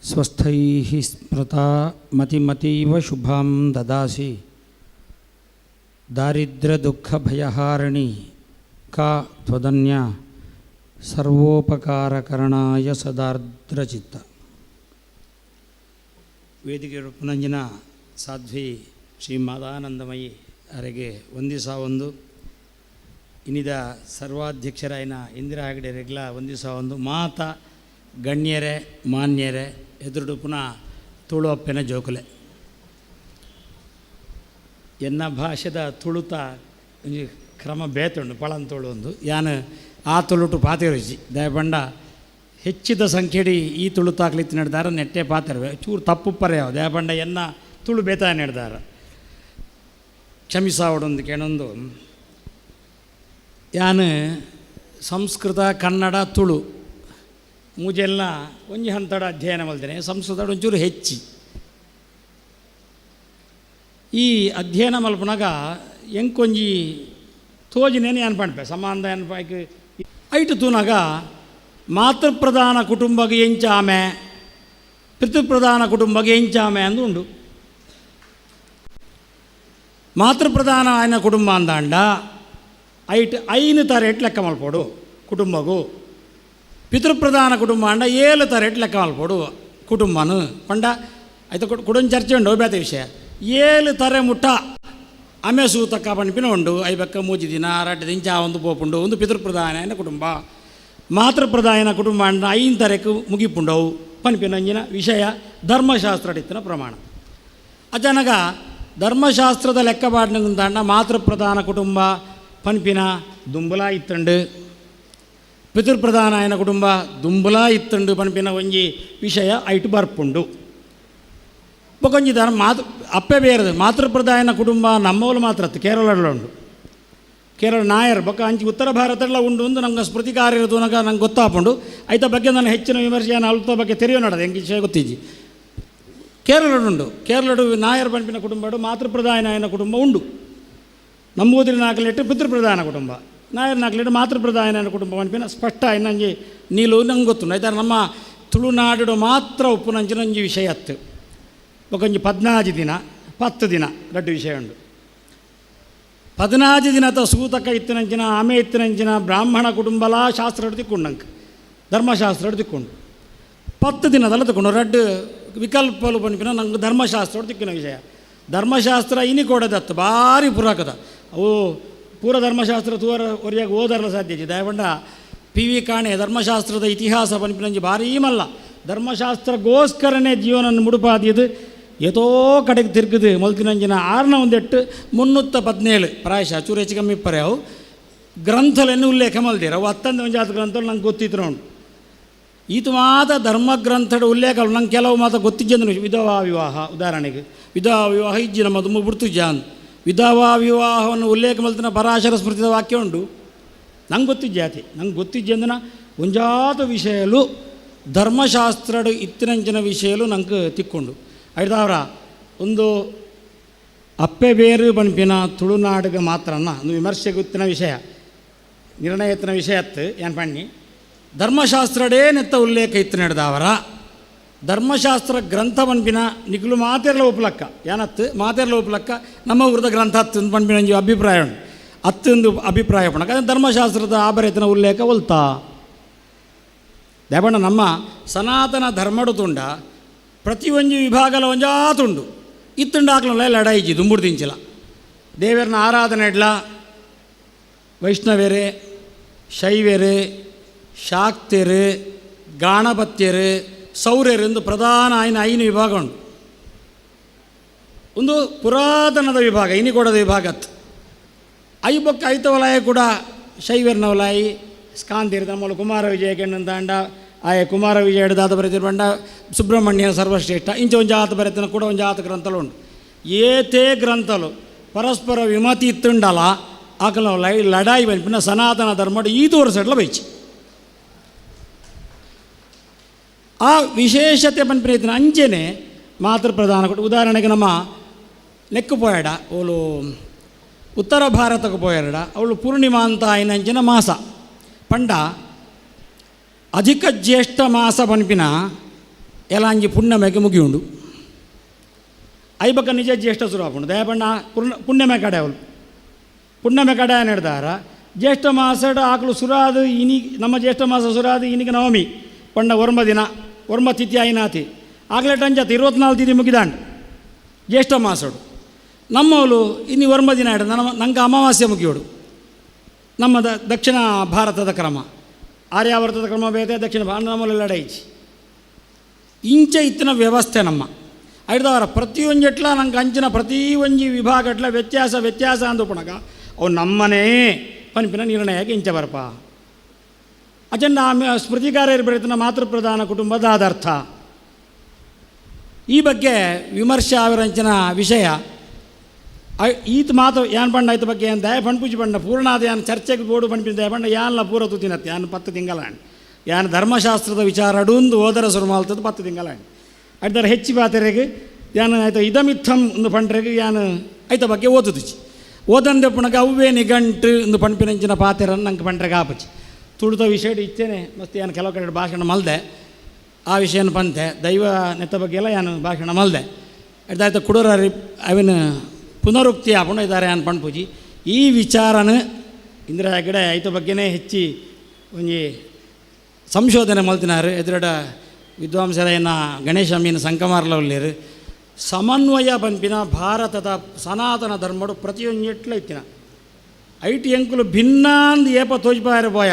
ಸ್ವಸ್ಥೈಃ ಸ್ಮೃತ ಮತಿಮತೀವ ಶುಭಾಂ ದದಾಸಿ ದಾರಿದ್ರ್ಯದುಃಖಭಯಹಾರಿಣಿ ಕಾ ತ್ವದನ್ಯ ಸರ್ವೋಪಕಾರಕರಣಾಯ ಸದಾರ್ದ್ರಚಿತ್ತ. ವೇದಿಕೆ ರೂಪನಂಜಿನ ಸಾಧ್ವಿ ಶ್ರೀ ಮಾದಾನಂದಮಯಿ ಅರೆಗೆ ವಂದಿಸ ಒಂದು ಇನ್ನಿದ ಸರ್ವಾಧ್ಯಕ್ಷರಾಯನ ಇಂದಿರಾ ಹೆಗಡೆ ರೆಗ್ಲ ವಂದಿಸ ಒಂದು ಮಾತ ಗಣ್ಯರೇ ಮಾನ್ಯರೇ ಎದುರುಡು ಪುನಃ ತುಳು ಅಪ್ಪೆನ ಜೋಕುಲೆ ಎನ್ನ ಭಾಷೆದ ತುಳುತ ಒಂಜಿ ಕ್ರಮ ಬೇತುಂಡು ಪಳಂತುಳು ಒಂದು ಯಾನು ಆ ತುಳುಟು ಪಾತೆರುಜಿ ದಯಪಂಡ ಹೆಚ್ಚಿದ ಸಂಖ್ಯೆಡಿ ಈ ತುಳುತಾಕ್ಲಿತ್ತು ನಡೆದಾರ ನೆಟ್ಟೆ ಪಾತೆರುವೆ ಚೂರು ತಪ್ಪು ಪರ್ಯಾವ ದಯಪಂಡ ಎನ್ನ ತುಳು ಬೇತಾ ನೆಡ್ದಾರ ಕ್ಷಮಿಸಾವಡೊಂದು ಕೇಣೊಂದು ಯಾನು ಸಂಸ್ಕೃತ ಕನ್ನಡ ತುಳು ಮೂಜೆಲ್ಲ ಒಂಜಿ ಹಂತಡ ಅಧ್ಯಯನ ಮಲ್ದೇನೆ ಸಂಸ್ಕೃತ ಒಂಚೂರು ಹೆಚ್ಚಿ ಈ ಅಧ್ಯಯನ ಮಲ್ಪುನಗ ಎಂಕೊಂಜಿ ತೋಜಿನೇನು ಏನು ಪಂಡ್ಪೆ ಸಮಾನದ ಏನು ಐಟು ತೂನಾಗ ಮಾತೃಪ್ರಧಾನ ಕುಟುಂಬಗೆ ಎಂಚಾಮೆ ಪಿತೃಪ್ರಧಾನ ಕುಟುಂಬಗೆ ಎಂಚಾಮೆ ಅಂದು ಉಂಡು. ಮಾತೃಪ್ರಧಾನ ఆయన ಕುಟುಂಬ ಅಂದಾಂಡ ಐಟ್ ಐನು ತರೇಟ್ ಲೆಕ್ಕ ಮಲ್ಪೋಡು ಕುಟುಂಬಗೂ. ಪಿತೃಪ್ರಧಾನ ಕುಟುಂಬ ಅಂಡ 7 ತರೇಟ್ ಲೆಕ್ಕ ಮಲ್ಪೋಡು ಕುಟುಂಬನು ಪಂಡ ಐತ ಕುಡೊಂದು ಚರ್ಚೆ ಉಂಡು ಬೇತೆ ವಿಷಯ. 7 ತರೆ ಮುಟ್ಟ ಆಮೆ ಸೂತಕ್ಕ ಪನ್ಪಿನ ಉಂಡು ಐಬಕ್ಕ 3 ದಿನ 2 ದಿನ ಚಾ ಒಂದು ಪೋಪುಂಡು ಒಂದು ಪಿತೃಪ್ರಧಾನ ಕುಟುಂಬ. ಮಾತೃಪ್ರಧಾನ ಕುಟುಂಬ ಅಂಡ 5 ತರೆಕು ಮುಗಿಪುಂಡವು ಪನ್ಪಿನಂಜಿನ ವಿಷಯ ಧರ್ಮಶಾಸ್ತ್ರ ಇತ್ತಿನ ಪ್ರಮಾಣ. ಅಚಾನಕ ಧರ್ಮಶಾಸ್ತ್ರದ ಲೆಕ್ಕ ಪಾಡ್ನಂದಾಂಡ ಮಾತೃಪ್ರಧಾನ ಕುಟುಂಬ ಪನ್ಪಿನ ದುಂಬುಲ ಇತ್ತಂಡು, ಪಿತೃಪ್ರಧಾನ ಆಯನ ಕುಟುಂಬ ದುಂಬುಲ ಇತ್ತಂಡು ಪನ್ಪಿನ ಒಂಜಿ ವಿಷಯ ಐಟು ಬರ್ಪುಂಡು. ಬೊಕೊಂಜಿ ಧರ್ಮ ಮಾತೃ ಅಪ್ಪೆ ಬೇರೆದು ಮಾತೃಪ್ರಧಾನ ಕುಟುಂಬ ನಮ್ಮವಳು ಮಾತ್ರ ಅತ್ತು ಕೇರಳಲ್ಲ ಉಂಡು. ಕೇರಳ ನಾಯರ್ ಬೊಕ್ಕ ಅಂಚಿ ಉತ್ತರ ಭಾರತಲ್ಲ ಉಂಡು ಒಂದು ನಮ್ಗೆ ಸ್ಮೃತಿಕಾರ ಇರೋದು ನಂಗೆ ಗೊತ್ತಾಪುಂಡು. ಐತ ಬಗ್ಗೆ ನಾನು ಹೆಚ್ಚಿನ ವಿಮರ್ಶೆಯನ್ನು ಅಲ್ತ ಬಗ್ಗೆ ತೆರೆಯೋ ನಡದು ಹೆಂಗೆ ವಿಷಯ ಗೊತ್ತಿಜ್ಜಿ. ಕೇರಳಡುಂಡು, ಕೇರಳಡು ನಾಯರ್ ಪನ್ಪಿನ ಕುಟುಂಬಡು ಮಾತೃಪ್ರಧಾನ ಕುಟುಂಬ ಉಂಡು. ನಮ್ಮೂದಿನ ನಾಲ್ಕಲೆಟ್ಟು ಪಿತೃಪ್ರಧಾನ ಕುಟುಂಬ, ನಾಯರ್ ನಾಲ್ಕಲೆಟ್ಟು ಮಾತೃಪ್ರಧಾನ ಕುಟುಂಬ ಪನ್ಪಿನ ಸ್ಪಷ್ಟ ಇನ್ನಂಜಿ ನೀಲು ನಂಗೆ ಗೊತ್ತುಂಡು. ಆಯ್ತಾ ನಮ್ಮ ತುಳುನಾಡು ಮಾತ್ರ ಉಪ್ಪುನಂಚಿನಂಜಿ ವಿಷಯ ಅತ್ತು. ಒಂಜಿ 14 ದಿನ 10 ದಿನ ರಡ್ಡು ವಿಷಯ ಉಂಡು. 14 ದಿನದ ಸೂತಕ ಇತ್ತಿನಂಚಿನ ಆಮೆ ಇತ್ತಿನಂಚಿನ ಬ್ರಾಹ್ಮಣ ಕುಟುಂಬಲ ಶಾಸ್ತ್ರ ತಿಕ್ಕೊಂಡು ಧರ್ಮಶಾಸ್ತ್ರ ತಿಕ್ಕೊಂಡು 10 ದಿನದಲ್ಲ ತಗೊಂಡು ರಡ್ಡು ವಿಕಲ್ಪಲು ಪನ್ಪಿನ ನಂಗೆ ಧರ್ಮಶಾಸ್ತ್ರ ತಿಕ್ಕಿನ ವಿಷಯ. ಧರ್ಮಶಾಸ್ತ್ರ ಇನಿ ಕೊಡದತ್ತು ಭಾರಿ ಪುರಾಕದ ಅವು ಪೂರ ಧರ್ಮಶಾಸ್ತ್ರ ತೂವರ ಒರಿಯಾಗ ಓದರಲ ಸಾಧ್ಯ. ದಯಪಂಡ ಪಿ ವಿ ಕಾಣೆ ಧರ್ಮಶಾಸ್ತ್ರದ ಇತಿಹಾಸ ಪನ್ಪಿನಂಜಿ ಭಾರೀ ಮಲ್ಲ ಧರ್ಮಶಾಸ್ತ್ರಗೋಸ್ಕರನೇ ಜೀವನ ಮುಡುಪಾದಿಯದು ಏತೋ ಕಡೆಗೆ ತಿರುಗುದು ಮೊದಲಿನಂಜಿನ 608 317 ಪ್ರಾಯಶಃ ಚೂರು ಹೆಚ್ಚು ಕಮ್ಮಿ ಇಪ್ಪರೆ ಅವು ಗ್ರಂಥಗಳನ್ನು ಉಲ್ಲೇಖ ಮಲ್ದಿರ ಅವು ಅತ್ತಂದ ಒಂದು ಜಾತ ಗ್ರಂಥಗಳು ನಂಗೆ ಗೊತ್ತಿದ್ರು ಉಂಟು. ಈತು ಮಾತ ಧರ್ಮಗ್ರಂಥದ ಉಲ್ಲೇಖ ನಂಗೆ ಕೆಲವು ಮಾತ ಗೊತ್ತಿದ್ದಂದ್ರೆ ವಿಧವಾ ವಿವಾಹ ಉದಾಹರಣೆಗೆ ವಿಧವಾ ವಿವಾಹ ಇಜ್ಜಿ ನಮ್ಮ ತುಂಬ ಬಿಡ್ತುಜ್ಜ ಅಂದ್ ವಿಧವಾ ವಿವಾಹವನ್ನು ಉಲ್ಲೇಖ ಮಲ್ತಿನ ಪರಾಶರ ಸ್ಮೃತಿದ ವಾಕ್ಯ ಉಂಟು. ನಂಗೆ ಗೊತ್ತಿಜ್ಜಾತಿ ನಂಗೆ ಗೊತ್ತಿದ್ದೆ ಒಂಜಾತ ವಿಷಯಲು ಧರ್ಮಶಾಸ್ತ್ರಡು ಇತ್ತಿನಂಚಿನ ವಿಷಯಲು ನಂಗೆ ತಿಕ್ಕೊಂಡು ಐದಾವರ ಒಂದು ಅಪ್ಪೆ ಬೇರು ಪನ್ಪಿನ ತುಳುನಾಡಿಗೆ ಮಾತ್ರನ ಒಂದು ವಿಮರ್ಶೆ ಗೊತ್ತಿನ ವಿಷಯ ನಿರ್ಣಯತ್ತಿನ ವಿಷಯ ಅತ್ತು ಏನು ಪಣ್ಣಿ ಧರ್ಮಶಾಸ್ತ್ರಡೇ ನೆತ್ತ ಉಲ್ಲೇಖ ಇತ್ತು ನಡೆದವರ ಧರ್ಮಶಾಸ್ತ್ರ ಗ್ರಂಥ ಪನ್ಪಿನ ನಿಖಲು ಮಾತೆರ್ಲ ಒಪ್ಪಲಕ್ಕ ಏನತ್ತು ಮಾತೆರ್ಲ ಒಪ್ಪಲಕ್ಕ ನಮ್ಮ ಊರದ ಗ್ರಂಥ ಹತ್ತು ಪನ್ಪಿನ ಒಂಜಿ ಅಭಿಪ್ರಾಯ ಉಂಟು ಅತ್ತೊಂದು ಅಭಿಪ್ರಾಯ ಪಣಕ ಧರ್ಮಶಾಸ್ತ್ರದ ಆಬರೇತನ ಉಲ್ಲೇಖ ಒಲ್ತಾ ದೇವಣ್ಣ ನಮ್ಮ ಸನಾತನ ಧರ್ಮಡು ತುಂಡ ಪ್ರತಿಯೊಂದು ವಿಭಾಗಲ ಒಂಜಾತುಂಡು ಇತ್ತುಂಡು ಹಾಕ್ಲಲ್ಲ ಲಡಾಯಿಜಿ ದುಂಬುಡು ತಿಂಚಿಲ್ಲ ದೇವರನ್ನ ಆರಾಧನೆ ಇಡ್ಲ ವೈಷ್ಣವೇರು ಶೈವೇರು ಶಾಕ್ತರು ಗಾಣಪತ್ಯರು ಸೌರ್ಯರು ಎಂದು ಪ್ರಧಾನ ಐನ ಐನು ವಿಭಾಗ ಉಂಟು. ಒಂದು ಪುರಾತನದ ವಿಭಾಗ ಇನಿಕೊಡದ ವಿಭಾಗತ್ I ಬೊಕ್ಕ ಐತ ವಲಾಯ ಕೂಡ ಶೈವರ್ನ ವಲಾಯಿ ಸ್ಕಾಂತಿರ್ ನಮ್ಮಲ್ಲಿ ಕುಮಾರ ವಿಜಯ ಕೆಣ್ಣಂತಾಂಡ ಆಯ ಕುಮಾರ ವಿಜಯ ಹಿಡಿದಾತ ಬರೆತಿರು ಸುಬ್ರಹ್ಮಣ್ಯ ಸರ್ವಶ್ರೇಷ್ಠ ಇಂಚ ಒಂದು ಜಾತ ಬರೆತನ ಕೂಡ ಒಂದು ಜಾತ ಗ್ರಂಥಲು ಉಂಟು. ಏತೇ ಗ್ರಂಥಲು ಪರಸ್ಪರ ವಿಮತಿ ಇತ್ತುಂಡಲ ಆಕಲ ಲಡಾಯಿ ಪನ್ಪಿನ ಸನಾತನ ಧರ್ಮಡು ಈ ತೋರಿಸಡ್ಲ ಬೈಚಿ ಆ ವಿಶೇಷತೆ ಪನ್ಪಿನ ಇತ್ತಿನ ಅಂಚೆನೆ ಮಾತೃ ಪ್ರಧಾನ ಕೊಟ್ಟು ಉದಾಹರಣೆಗೆ ನಮ್ಮ ನೆಕ್ಕು ಪೋಯಡ ಅವಳು ಉತ್ತರ ಭಾರತಕ್ಕೆ ಪೋಯಡ ಅವಳು ಪೂರ್ಣಿಮಾ ಅಂತ ಐನಂಚಿನ ಮಾಸ ಪಂಡ ಅಧಿಕ ಜ್ಯೇಷ್ಠ ಮಾಸ ಪನ್ಪಿನ ಎಲಾಂಜಿ ಪುಣ್ಯಮೆಗೆ ಮುಗಿಯುಂಡು ಐಬಕ್ಕ ನಿಜ ಜ್ಯೇಷ್ಠ ಶುರು ಆಪುಂಡು ದಯಪಣ್ಣ ಪುಣ್ಯಮೆ ಕಡೆ ಅವಳು ಪುಣ್ಯಮೆ ಕಡೆ ನೆಡ್ದಾರ ಜ್ಯೇಷ್ಠ ಮಾಸಡ ಆಕಳು ಸುರಾದು ಇನಿ ನಮ್ಮ ಜ್ಯೇಷ್ಠ ಮಾಸ ಸುರಾದು ಇನಿಗೆ ನವಮಿ ಪಂಡ ಒರ್ಮ ದಿನ ಒರ್ಮ ತಿಥಿ ಐನಾತಿ ಆಗಲೇ ಟಂಜಾತಿ 24 ತಿಥಿ ಮುಗಿದಾಂಡು ಜ್ಯೇಷ್ಠ ಮಾಸಡು ನಮ್ಮವಳು ಇನ್ನು ಒರ್ಮ ದಿನ ಇಡ ನಮ್ಮ ನಂಗೆ ಅಮಾವಾಸ್ಯೆ ಮುಗಿಯೋಡು ನಮ್ಮ ದಕ್ಷಿಣ ಭಾರತದ ಕ್ರಮ ಆರ್ಯಾವರ್ತದ ಕ್ರಮ ಬೇತೆ ದಕ್ಷಿಣ ಭಾರತ ನಮ್ಮಲ್ಲಿ ಲಡೈಚಿ ಇಂಚ ಇತ್ತಿನ ವ್ಯವಸ್ಥೆ ನಮ್ಮ ಐದಾರ ಪ್ರತಿಯೊಂಜೆಟ್ಲ ನಂಗೆ ಅಂಚಿನ ಪ್ರತಿಯೊಂಜಿ ವಿಭಾಗಟ್ಲ ವ್ಯತ್ಯಾಸ ವ್ಯತ್ಯಾಸ ಅಂದುಪಣಗ ಅವು ನಮ್ಮನೇ ಪನ್ಪಿನ ನಿರ್ಣಯಕ್ಕೆ ಇಂಚ ಬರ್ಪ ಅಜನ್ನ ಸ್ಮೃತಿಕಾರ ಬರೆತನ ಮಾತೃಪ್ರಧಾನ ಕುಟುಂಬದ ಆದರ್ಥ ಈ ಬಗ್ಗೆ ವಿಮರ್ಶೆ ಆವಿರಂಚಿನ ವಿಷಯ ಈತ ಮಾತು ಯಾನ್ ಪಂಡ ಆಯ್ತ ಬಗ್ಗೆ ಏನು ದಯ ಪಂಪುಜಿ ಪಂಡ ಪೂರ್ಣಾದ ಯಾನ್ ಚರ್ಚೆಗೆ ಬೋಡು ಪಂಪಿನ ದಯ ಪಂಡ ಯಾನ್ಲ ಪೂರ ತುತಿನತ್ತೆ ಯಾನ್ 10 ತಿಂಗಳಾಣ್ ಯಾನ್ ಧರ್ಮಶಾಸ್ತ್ರದ ವಿಚಾರ ಅಡೂಂದು ಓದರ ಸುರುಮಾಲ್ತದ್ದು 10 ತಿಂಗಳಾಣ್ ಅಡ್ದರ ಹೆಚ್ಚಿ ಪಾತೆರೆಗೆ ಯಾನ್ ಆಯ್ತ ಇದಮಿತ್ತಂ ಒಂದು ಪಂಡ್ರೆಗ್ ಯಾನ್ ಐತ ಬಗ್ಗೆ ಓದುದುಚಿ ಓದಂದೆ ಪುಣಗ ಅವ್ವೇ ನಿಘಂಟು ಒಂದು ಪಣ್ಪಿನಂಚಿನ ಪಾತೆರನ್ನು ನಂಗೆ ಪಂಡ್ರೆಗ್ ಆಪುಜಿ. ತುಳುತ ವಿಷಯ ಇಚ್ಚೇನೆ ಮಸ್ತ್ ಯಾನ್ ಕೆಲವು ಕಡೆ ಭಾಷಣ ಮಲ್ದೆ ಆ ವಿಷಯನ ಪಂತೆ ದೈವ ನೆತ್ತ ಬಗ್ಗೆ ಎಲ್ಲ ಯಾನು ಭಾಷಣ ಮಲ್ದೆ ಅದಾಯ್ತು ಕುಡೋರ ಅವಿನ ಪುನರುಕ್ತಿ ಆಪುಂಡು ಇದ್ದಾರೆ ಯಾನ್ ಪಣ್ಪುಜಿ. ಈ ವಿಚಾರನ ಇಂದಿರಾ ಹೆಗ್ಗಡೆ ಐತ ಬಗ್ಗೆನೇ ಹೆಚ್ಚಿ ಒಂಜಿ ಸಂಶೋಧನೆ ಮಲ್ತಿನಾರು ಎದುರಡ ವಿದ್ವಾಂಸರೈನ ಗಣೇಶ ಅಮೀನ್ ಸಂಕಮಾರ್ಲ ಉಲ್ಲೇರು ಸಮನ್ವಯ ಪನ್ಪಿನ ಭಾರತದ ಸನಾತನ ಧರ್ಮಡು ಪ್ರತಿಯೊಂಜೆಟ್ಲ ಇತ್ತಿನ ಐಟಿ ಎಂಕುಲು ಭಿನ್ನಾಂದ್ ಏಪ ತೋಜ್ಪಾಯರ ಪೋಯ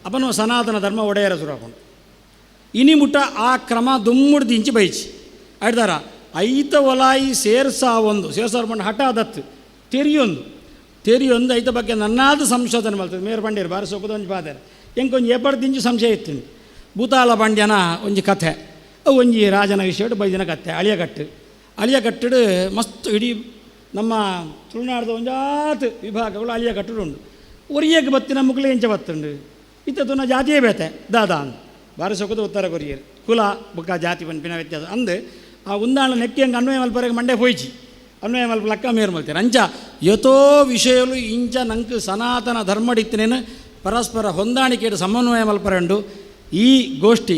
ಅಪನು ಸನಾತನ ಧರ್ಮ ಒಡೆಯರ ಸುರಾಪುಂಡು. ಇನಿ ಮುಟ್ಟ ಆ ಕ್ರಮ ದುಮ್ಮುಡ್ದು ಇಂಚಿ ಬೈಚಿ ಆಯ್ತಾರ ಐತ ಒಲಾಯಿ ಸೇರ್ಸಾ ಒಂದು ಸೇರ್ಸಾರ ಪಂಡ ಹಠ ದತ್ತು ತೆರಿಯೊಂದು ತೆರಿಯೊಂದು ಐತ ಬಗ್ಗೆ ನನ್ನಾದ ಸಂಶೋಧನೆ ಮಲ್ತದೆ ಮೇರು ಪಂಡ್ಯರು ಬಾರಿ ಸೊಕ್ಕದ ಒಂಜಿ ಪಾದೆರ್ ಎಂಕ್ ಒಂಜಿ ಏಪಡ್ದಿಂಚಿ ಸಂಶಯ ಇತ್ತು. ಭೂತಾಳ ಪಾಂಡ್ಯನ ಒಂಜಿ ಕಥೆ ಅವು ಒಂಜಿ ರಾಜನ ವಿಷಯಡು ಬೈದಿನ ಕಥೆ ಅಳಿಯಕಟ್ಟು ಅಳಿಯಕಟ್ಟಡು ಮಸ್ತ್ ಇಡೀ ನಮ್ಮ ತುಳುನಾಡ್ದ ಒಂಜಾತ್ ವಿಭಾಗಗಳು ಅಳಿಯಕಟ್ಟಡು ಉಂಡು. ಒರಿಯಕ್ಕೆ ಬತ್ತಿನ ಮುಕ್ಲೆ ಎಂಚ ಬತ್ತುಂಡು ಇತ್ತ ತುನ ಜಾತಿಯೇ ಬೇತೆ ದಾದಾ ಅಂದ್ ಬಾರಿ ಸೊಕ್ಕದ ಉತ್ತರ ಕೊರಿಯರು ಕುಲ ಬೊಕ್ಕ ಜಾತಿ ಪನ್ಪಿನ ವ್ಯತ್ಯಾಸ ಅಂದು ಆ ಉಂದಾಣ ನೆಕ್ಕಿ ಹಂಗೆ ಅನ್ವಯ ಮಲ್ಪರೆಗೆ ಮಂಡೆ ಪೋಯ್ಚಿ ಅನ್ವಯ ಮಲ್ಪ ಲಕ್ಕ ಮೇರು ಮಲ್ತೇನೆ ಅಂಚ ಯಥೋ ವಿಷಯಲು ಇಂಚ ನಂಗೆ ಸನಾತನ ಧರ್ಮಡಿತ್ತನೇನು ಪರಸ್ಪರ ಹೊಂದಾಣಿಕೆ ಸಮನ್ವಯ ಮಲ್ಪರೆಂಡು. ಈ ಗೋಷ್ಠಿ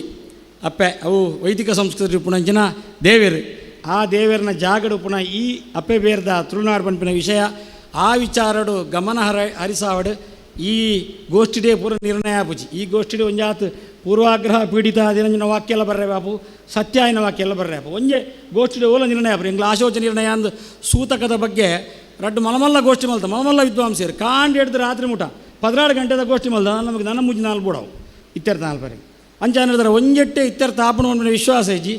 ಅಪ್ಪೆ ಅವು ವೈದಿಕ ಸಂಸ್ಕೃತಿ ಪುಣಂಚಿನ ದೇವೇರು ಆ ದೇವೇರನ ಜಾಗಡು ಪುನಃ ಈ ಅಪ್ಪೆ ಬೇರ್ದ ತುಳುನಾಡು ಪನ್ಪಿನ ವಿಷಯ ಆ ವಿಚಾರಡು ಗಮನ ಹರಿಸಾವಡು ಈ ಗೋಷ್ಠಿಡೇ ಪೂರ ನಿರ್ಣಯ ಆಪುಜಿ. ಈ ಗೋಷ್ಠಿಡೆ ಒಂಜಾತ್ ಪೂರ್ವಾಗ್ರಹ ಪೀಡಿತ ದಿನಂಜನ ವಾಕ್ಯ ಎಲ್ಲ ಬರ್ರೆ ಬಾಪು ಸತ್ಯಾಯನ ವಾಕ್ಯ ಎಲ್ಲ ಬರ್ರೆ ಬಾಪು ಒಂಜೆ ಗೋಷ್ಠಿಡೆ ಓಲ ನಿರ್ಣಯ ಆಪು ಎಂಗ್ಲ ಆಶೋಚ ನಿರ್ಣಯ ಅಂದು ಸೂತಕದ ಬಗ್ಗೆ ರಡ್ಡು ಮಲಮಲ್ಲ ಗೋಷ್ಠಿ ಮಲ್ತ ಮಲಮಲ್ಲ ವಿದ್ವಾಂಸರು ಕಾಂಡ್ ಹಿಡ್ದು ರಾತ್ರಿ ಮುಟ 16 ಗಂಟೆದ ಗೋಷ್ಠಿ ಮಲ್ದ ನಮಗೆ ನನ್ನ ಮುಜ್ಜಿ ನಾಲ್ಕು ಬೋಡವು ಇತ್ಯರ್ಥ ನಾಲ್ಕು ಬಾರಿ ಅಂಚ ಹೇಳಿದ್ರೆ ಒಂಜೆಟ್ಟೆ ಇತ್ಯರ್ಥ ಆಪಣ ಒಂದು ವಿಶ್ವಾಸ ಇಜ್ಜಿ.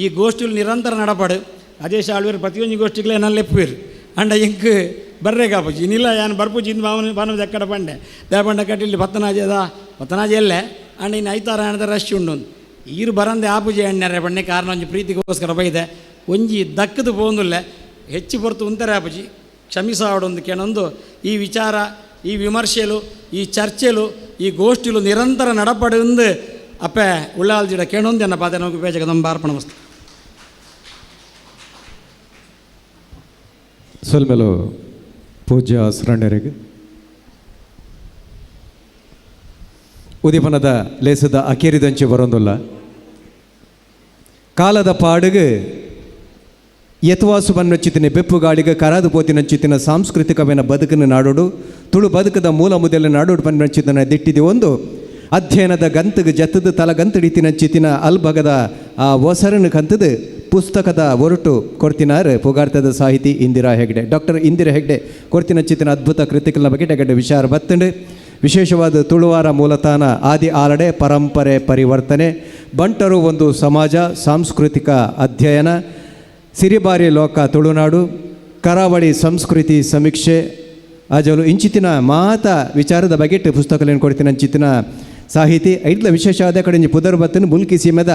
ಈ ಗೋಷ್ಠಿಗಳು ನಿರಂತರ ನಡಪಾಡು ರಾಜೇಶ್ ಆಳ್ವೇರು ಪ್ರತಿಯೊಂದು ಗೋಷ್ಠಿಗಳೇ ನನ್ನ ಲೆಪ್ಪುವೇರು ಅಂಡ ಇಂಕ್ ಬರ್ರೆ ಕಾಪುಜಿ ಇನ್ನಿಲ್ಲ ಯಾನು ಬರ್ಪುಜಿ ಇಂದು ಮಾವನ ಬಾನದ ಎಕ್ಕಡ ಪಂಡೆ ದೇಪಂಡ ಕಟ್ಟಿಲ್ಲಿ ಪತ್ತನಾಜೆದ ಪತ್ತನಾಜೆ ಎಲ್ಲೆ ಅಂಡ ಇನ್ನು ಐತಾರ ಹಣದ ರಶ್ ಉಂಡು ಈರು ಬರಂದೆ ಆಪುಜಿ ಎಣ್ಣೆರೆ ಬಣ್ಣೆ ಕಾರಣ ಒಂಜಿ ಪ್ರೀತಿಗೋಸ್ಕರ ಬೈದೆ ಒಂಜಿ ದಕ್ಕದು ಪೋಂದುಲ್ಲೆ ಹೆಚ್ಚು ಹೊರತು ಉಂತಾರೆ ಆಪುಜಿ ಕ್ಷಮಿಸಾವಡೊಂದು ಕೆಣೊಂದು ಈ ವಿಚಾರ ಈ ವಿಮರ್ಶೆಲು ಈ ಚರ್ಚೆಲು ಈ ಗೋಷ್ಠಿಲು ನಿರಂತರ ನಡಪಡೆಂದು ಅಪ್ಪೆ ಉಳ್ಳಾಲ್ಜಿಡ ಕೇಣೊಂದು ಎನ್ನ ಪಾತೆ ನಮಗೆ ಬೇಜಗ ನಮ್ಮ ಬಾರ್ಪಣ ಮಸ್ತು. ಸೊಲ್ಮೆಲು ಪೂಜ್ಯ ಶರಣರಿಗೆ ಉದೀಪನದ ಲೇಸದ ಅಕೇರಿದಂಚೆ ಬರೋಂದುಲ್ಲ ಕಾಲದ ಪಾಡುಗು ಯತ್ವಾಸು ಬನ್ನೊಚ್ಚಿತಿನ ಬೆಪ್ಪು ಗಾಳಿಗೆ ಕರಾದು ಪೋತಿನಂಚಿತಿನ ಸಾಂಸ್ಕೃತಿಕವೇನ ಬದುಕಿನ ನಾಡೋಡು ತುಳು ಬದುಕದ ಮೂಲ ಮುದಲ ನಾಡೋಡು ಬನ್ನೊಚ್ಚಿತನ ದಿಟ್ಟಿದೆ ಒಂದು ಅಧ್ಯಯನದ ಗಂತಗೆ ಜತ್ತದ ತಲ ಗಂತಡಿತಿನಂಚಿತಿನ ಅಲ್ಭಗದ ಆ ಒಸರನ್ನು ಕಂತದ ಪುಸ್ತಕದ ಒರಟು ಕೊಡ್ತಿನಾರ್ ಪುಗಾರ್ತದ ಸಾಹಿತಿ ಇಂದಿರಾ ಹೆಗ್ಡೆ ಡಾಕ್ಟರ್ ಇಂದಿರಾ ಹೆಗ್ಡೆ ಕೊಡ್ತಿನಂಚಿತಿನ ಅದ್ಭುತ ಕೃತಿಗಳ ಬಗ್ಗೆ ಹೆಗ್ಡೆ ವಿಚಾರ ಬತ್ತಂಡು. ವಿಶೇಷವಾದ ತುಳುವಾರ ಮೂಲತಾನ ಆದಿ ಆಲಡೆ ಪರಂಪರೆ ಪರಿವರ್ತನೆ ಬಂಟರು ಒಂದು ಸಮಾಜ ಸಾಂಸ್ಕೃತಿಕ ಅಧ್ಯಯನ ಸಿರಿಬಾರಿ ಲೋಕ ತುಳುನಾಡು ಕರಾವಳಿ ಸಂಸ್ಕೃತಿ ಸಮೀಕ್ಷೆ ಅಜಲು ಇಂಚಿತಿನ ಮಾತ ವಿಚಾರದ ಬಗ್ಗೆ ಪುಸ್ತಕಗಳನ್ನು ಕೊಡ್ತಿನ ಅಂಚಿತಿನ ಸಾಹಿತಿ ಐಟ್ಲ ವಿಶೇಷ ಆದ ಕಡೆ ಪುದರ್ ಬತ್ತನ ಮುಲ್ಕಿ ಸೀಮೆದ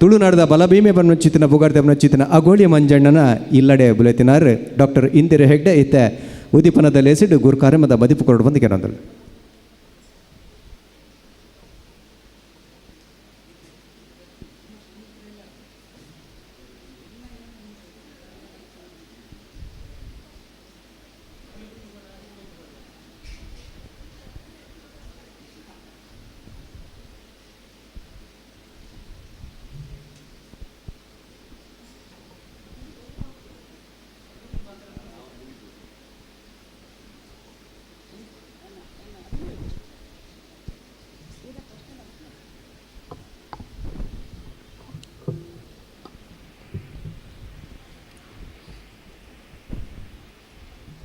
ತುಳುನಾಡದ ಬಲಭೀಮೆ ಬನ್ನೊಚ್ಚಿತಿನ ಬುಗಾರ್ತೆ ಬನ್ನೊಚ್ಚಿತಿನ ಅಗೋಳಿ ಮಂಜಣ್ಣನ ಇಲ್ಲಡೆ ಬುಲೆತಿನಾರ್ ಡಾಕ್ಟರ್ ಇಂದಿರಾ ಹೆಗ್ಡೆ ಇತ್ತೆ ಉದೀಪನದ ಲೇಸಿಡು ಗುರುಕಾರ್ಯಮದ ಮದಿಪು ಕೊರಡು ಬಂದು ಕೆನಂದಳು.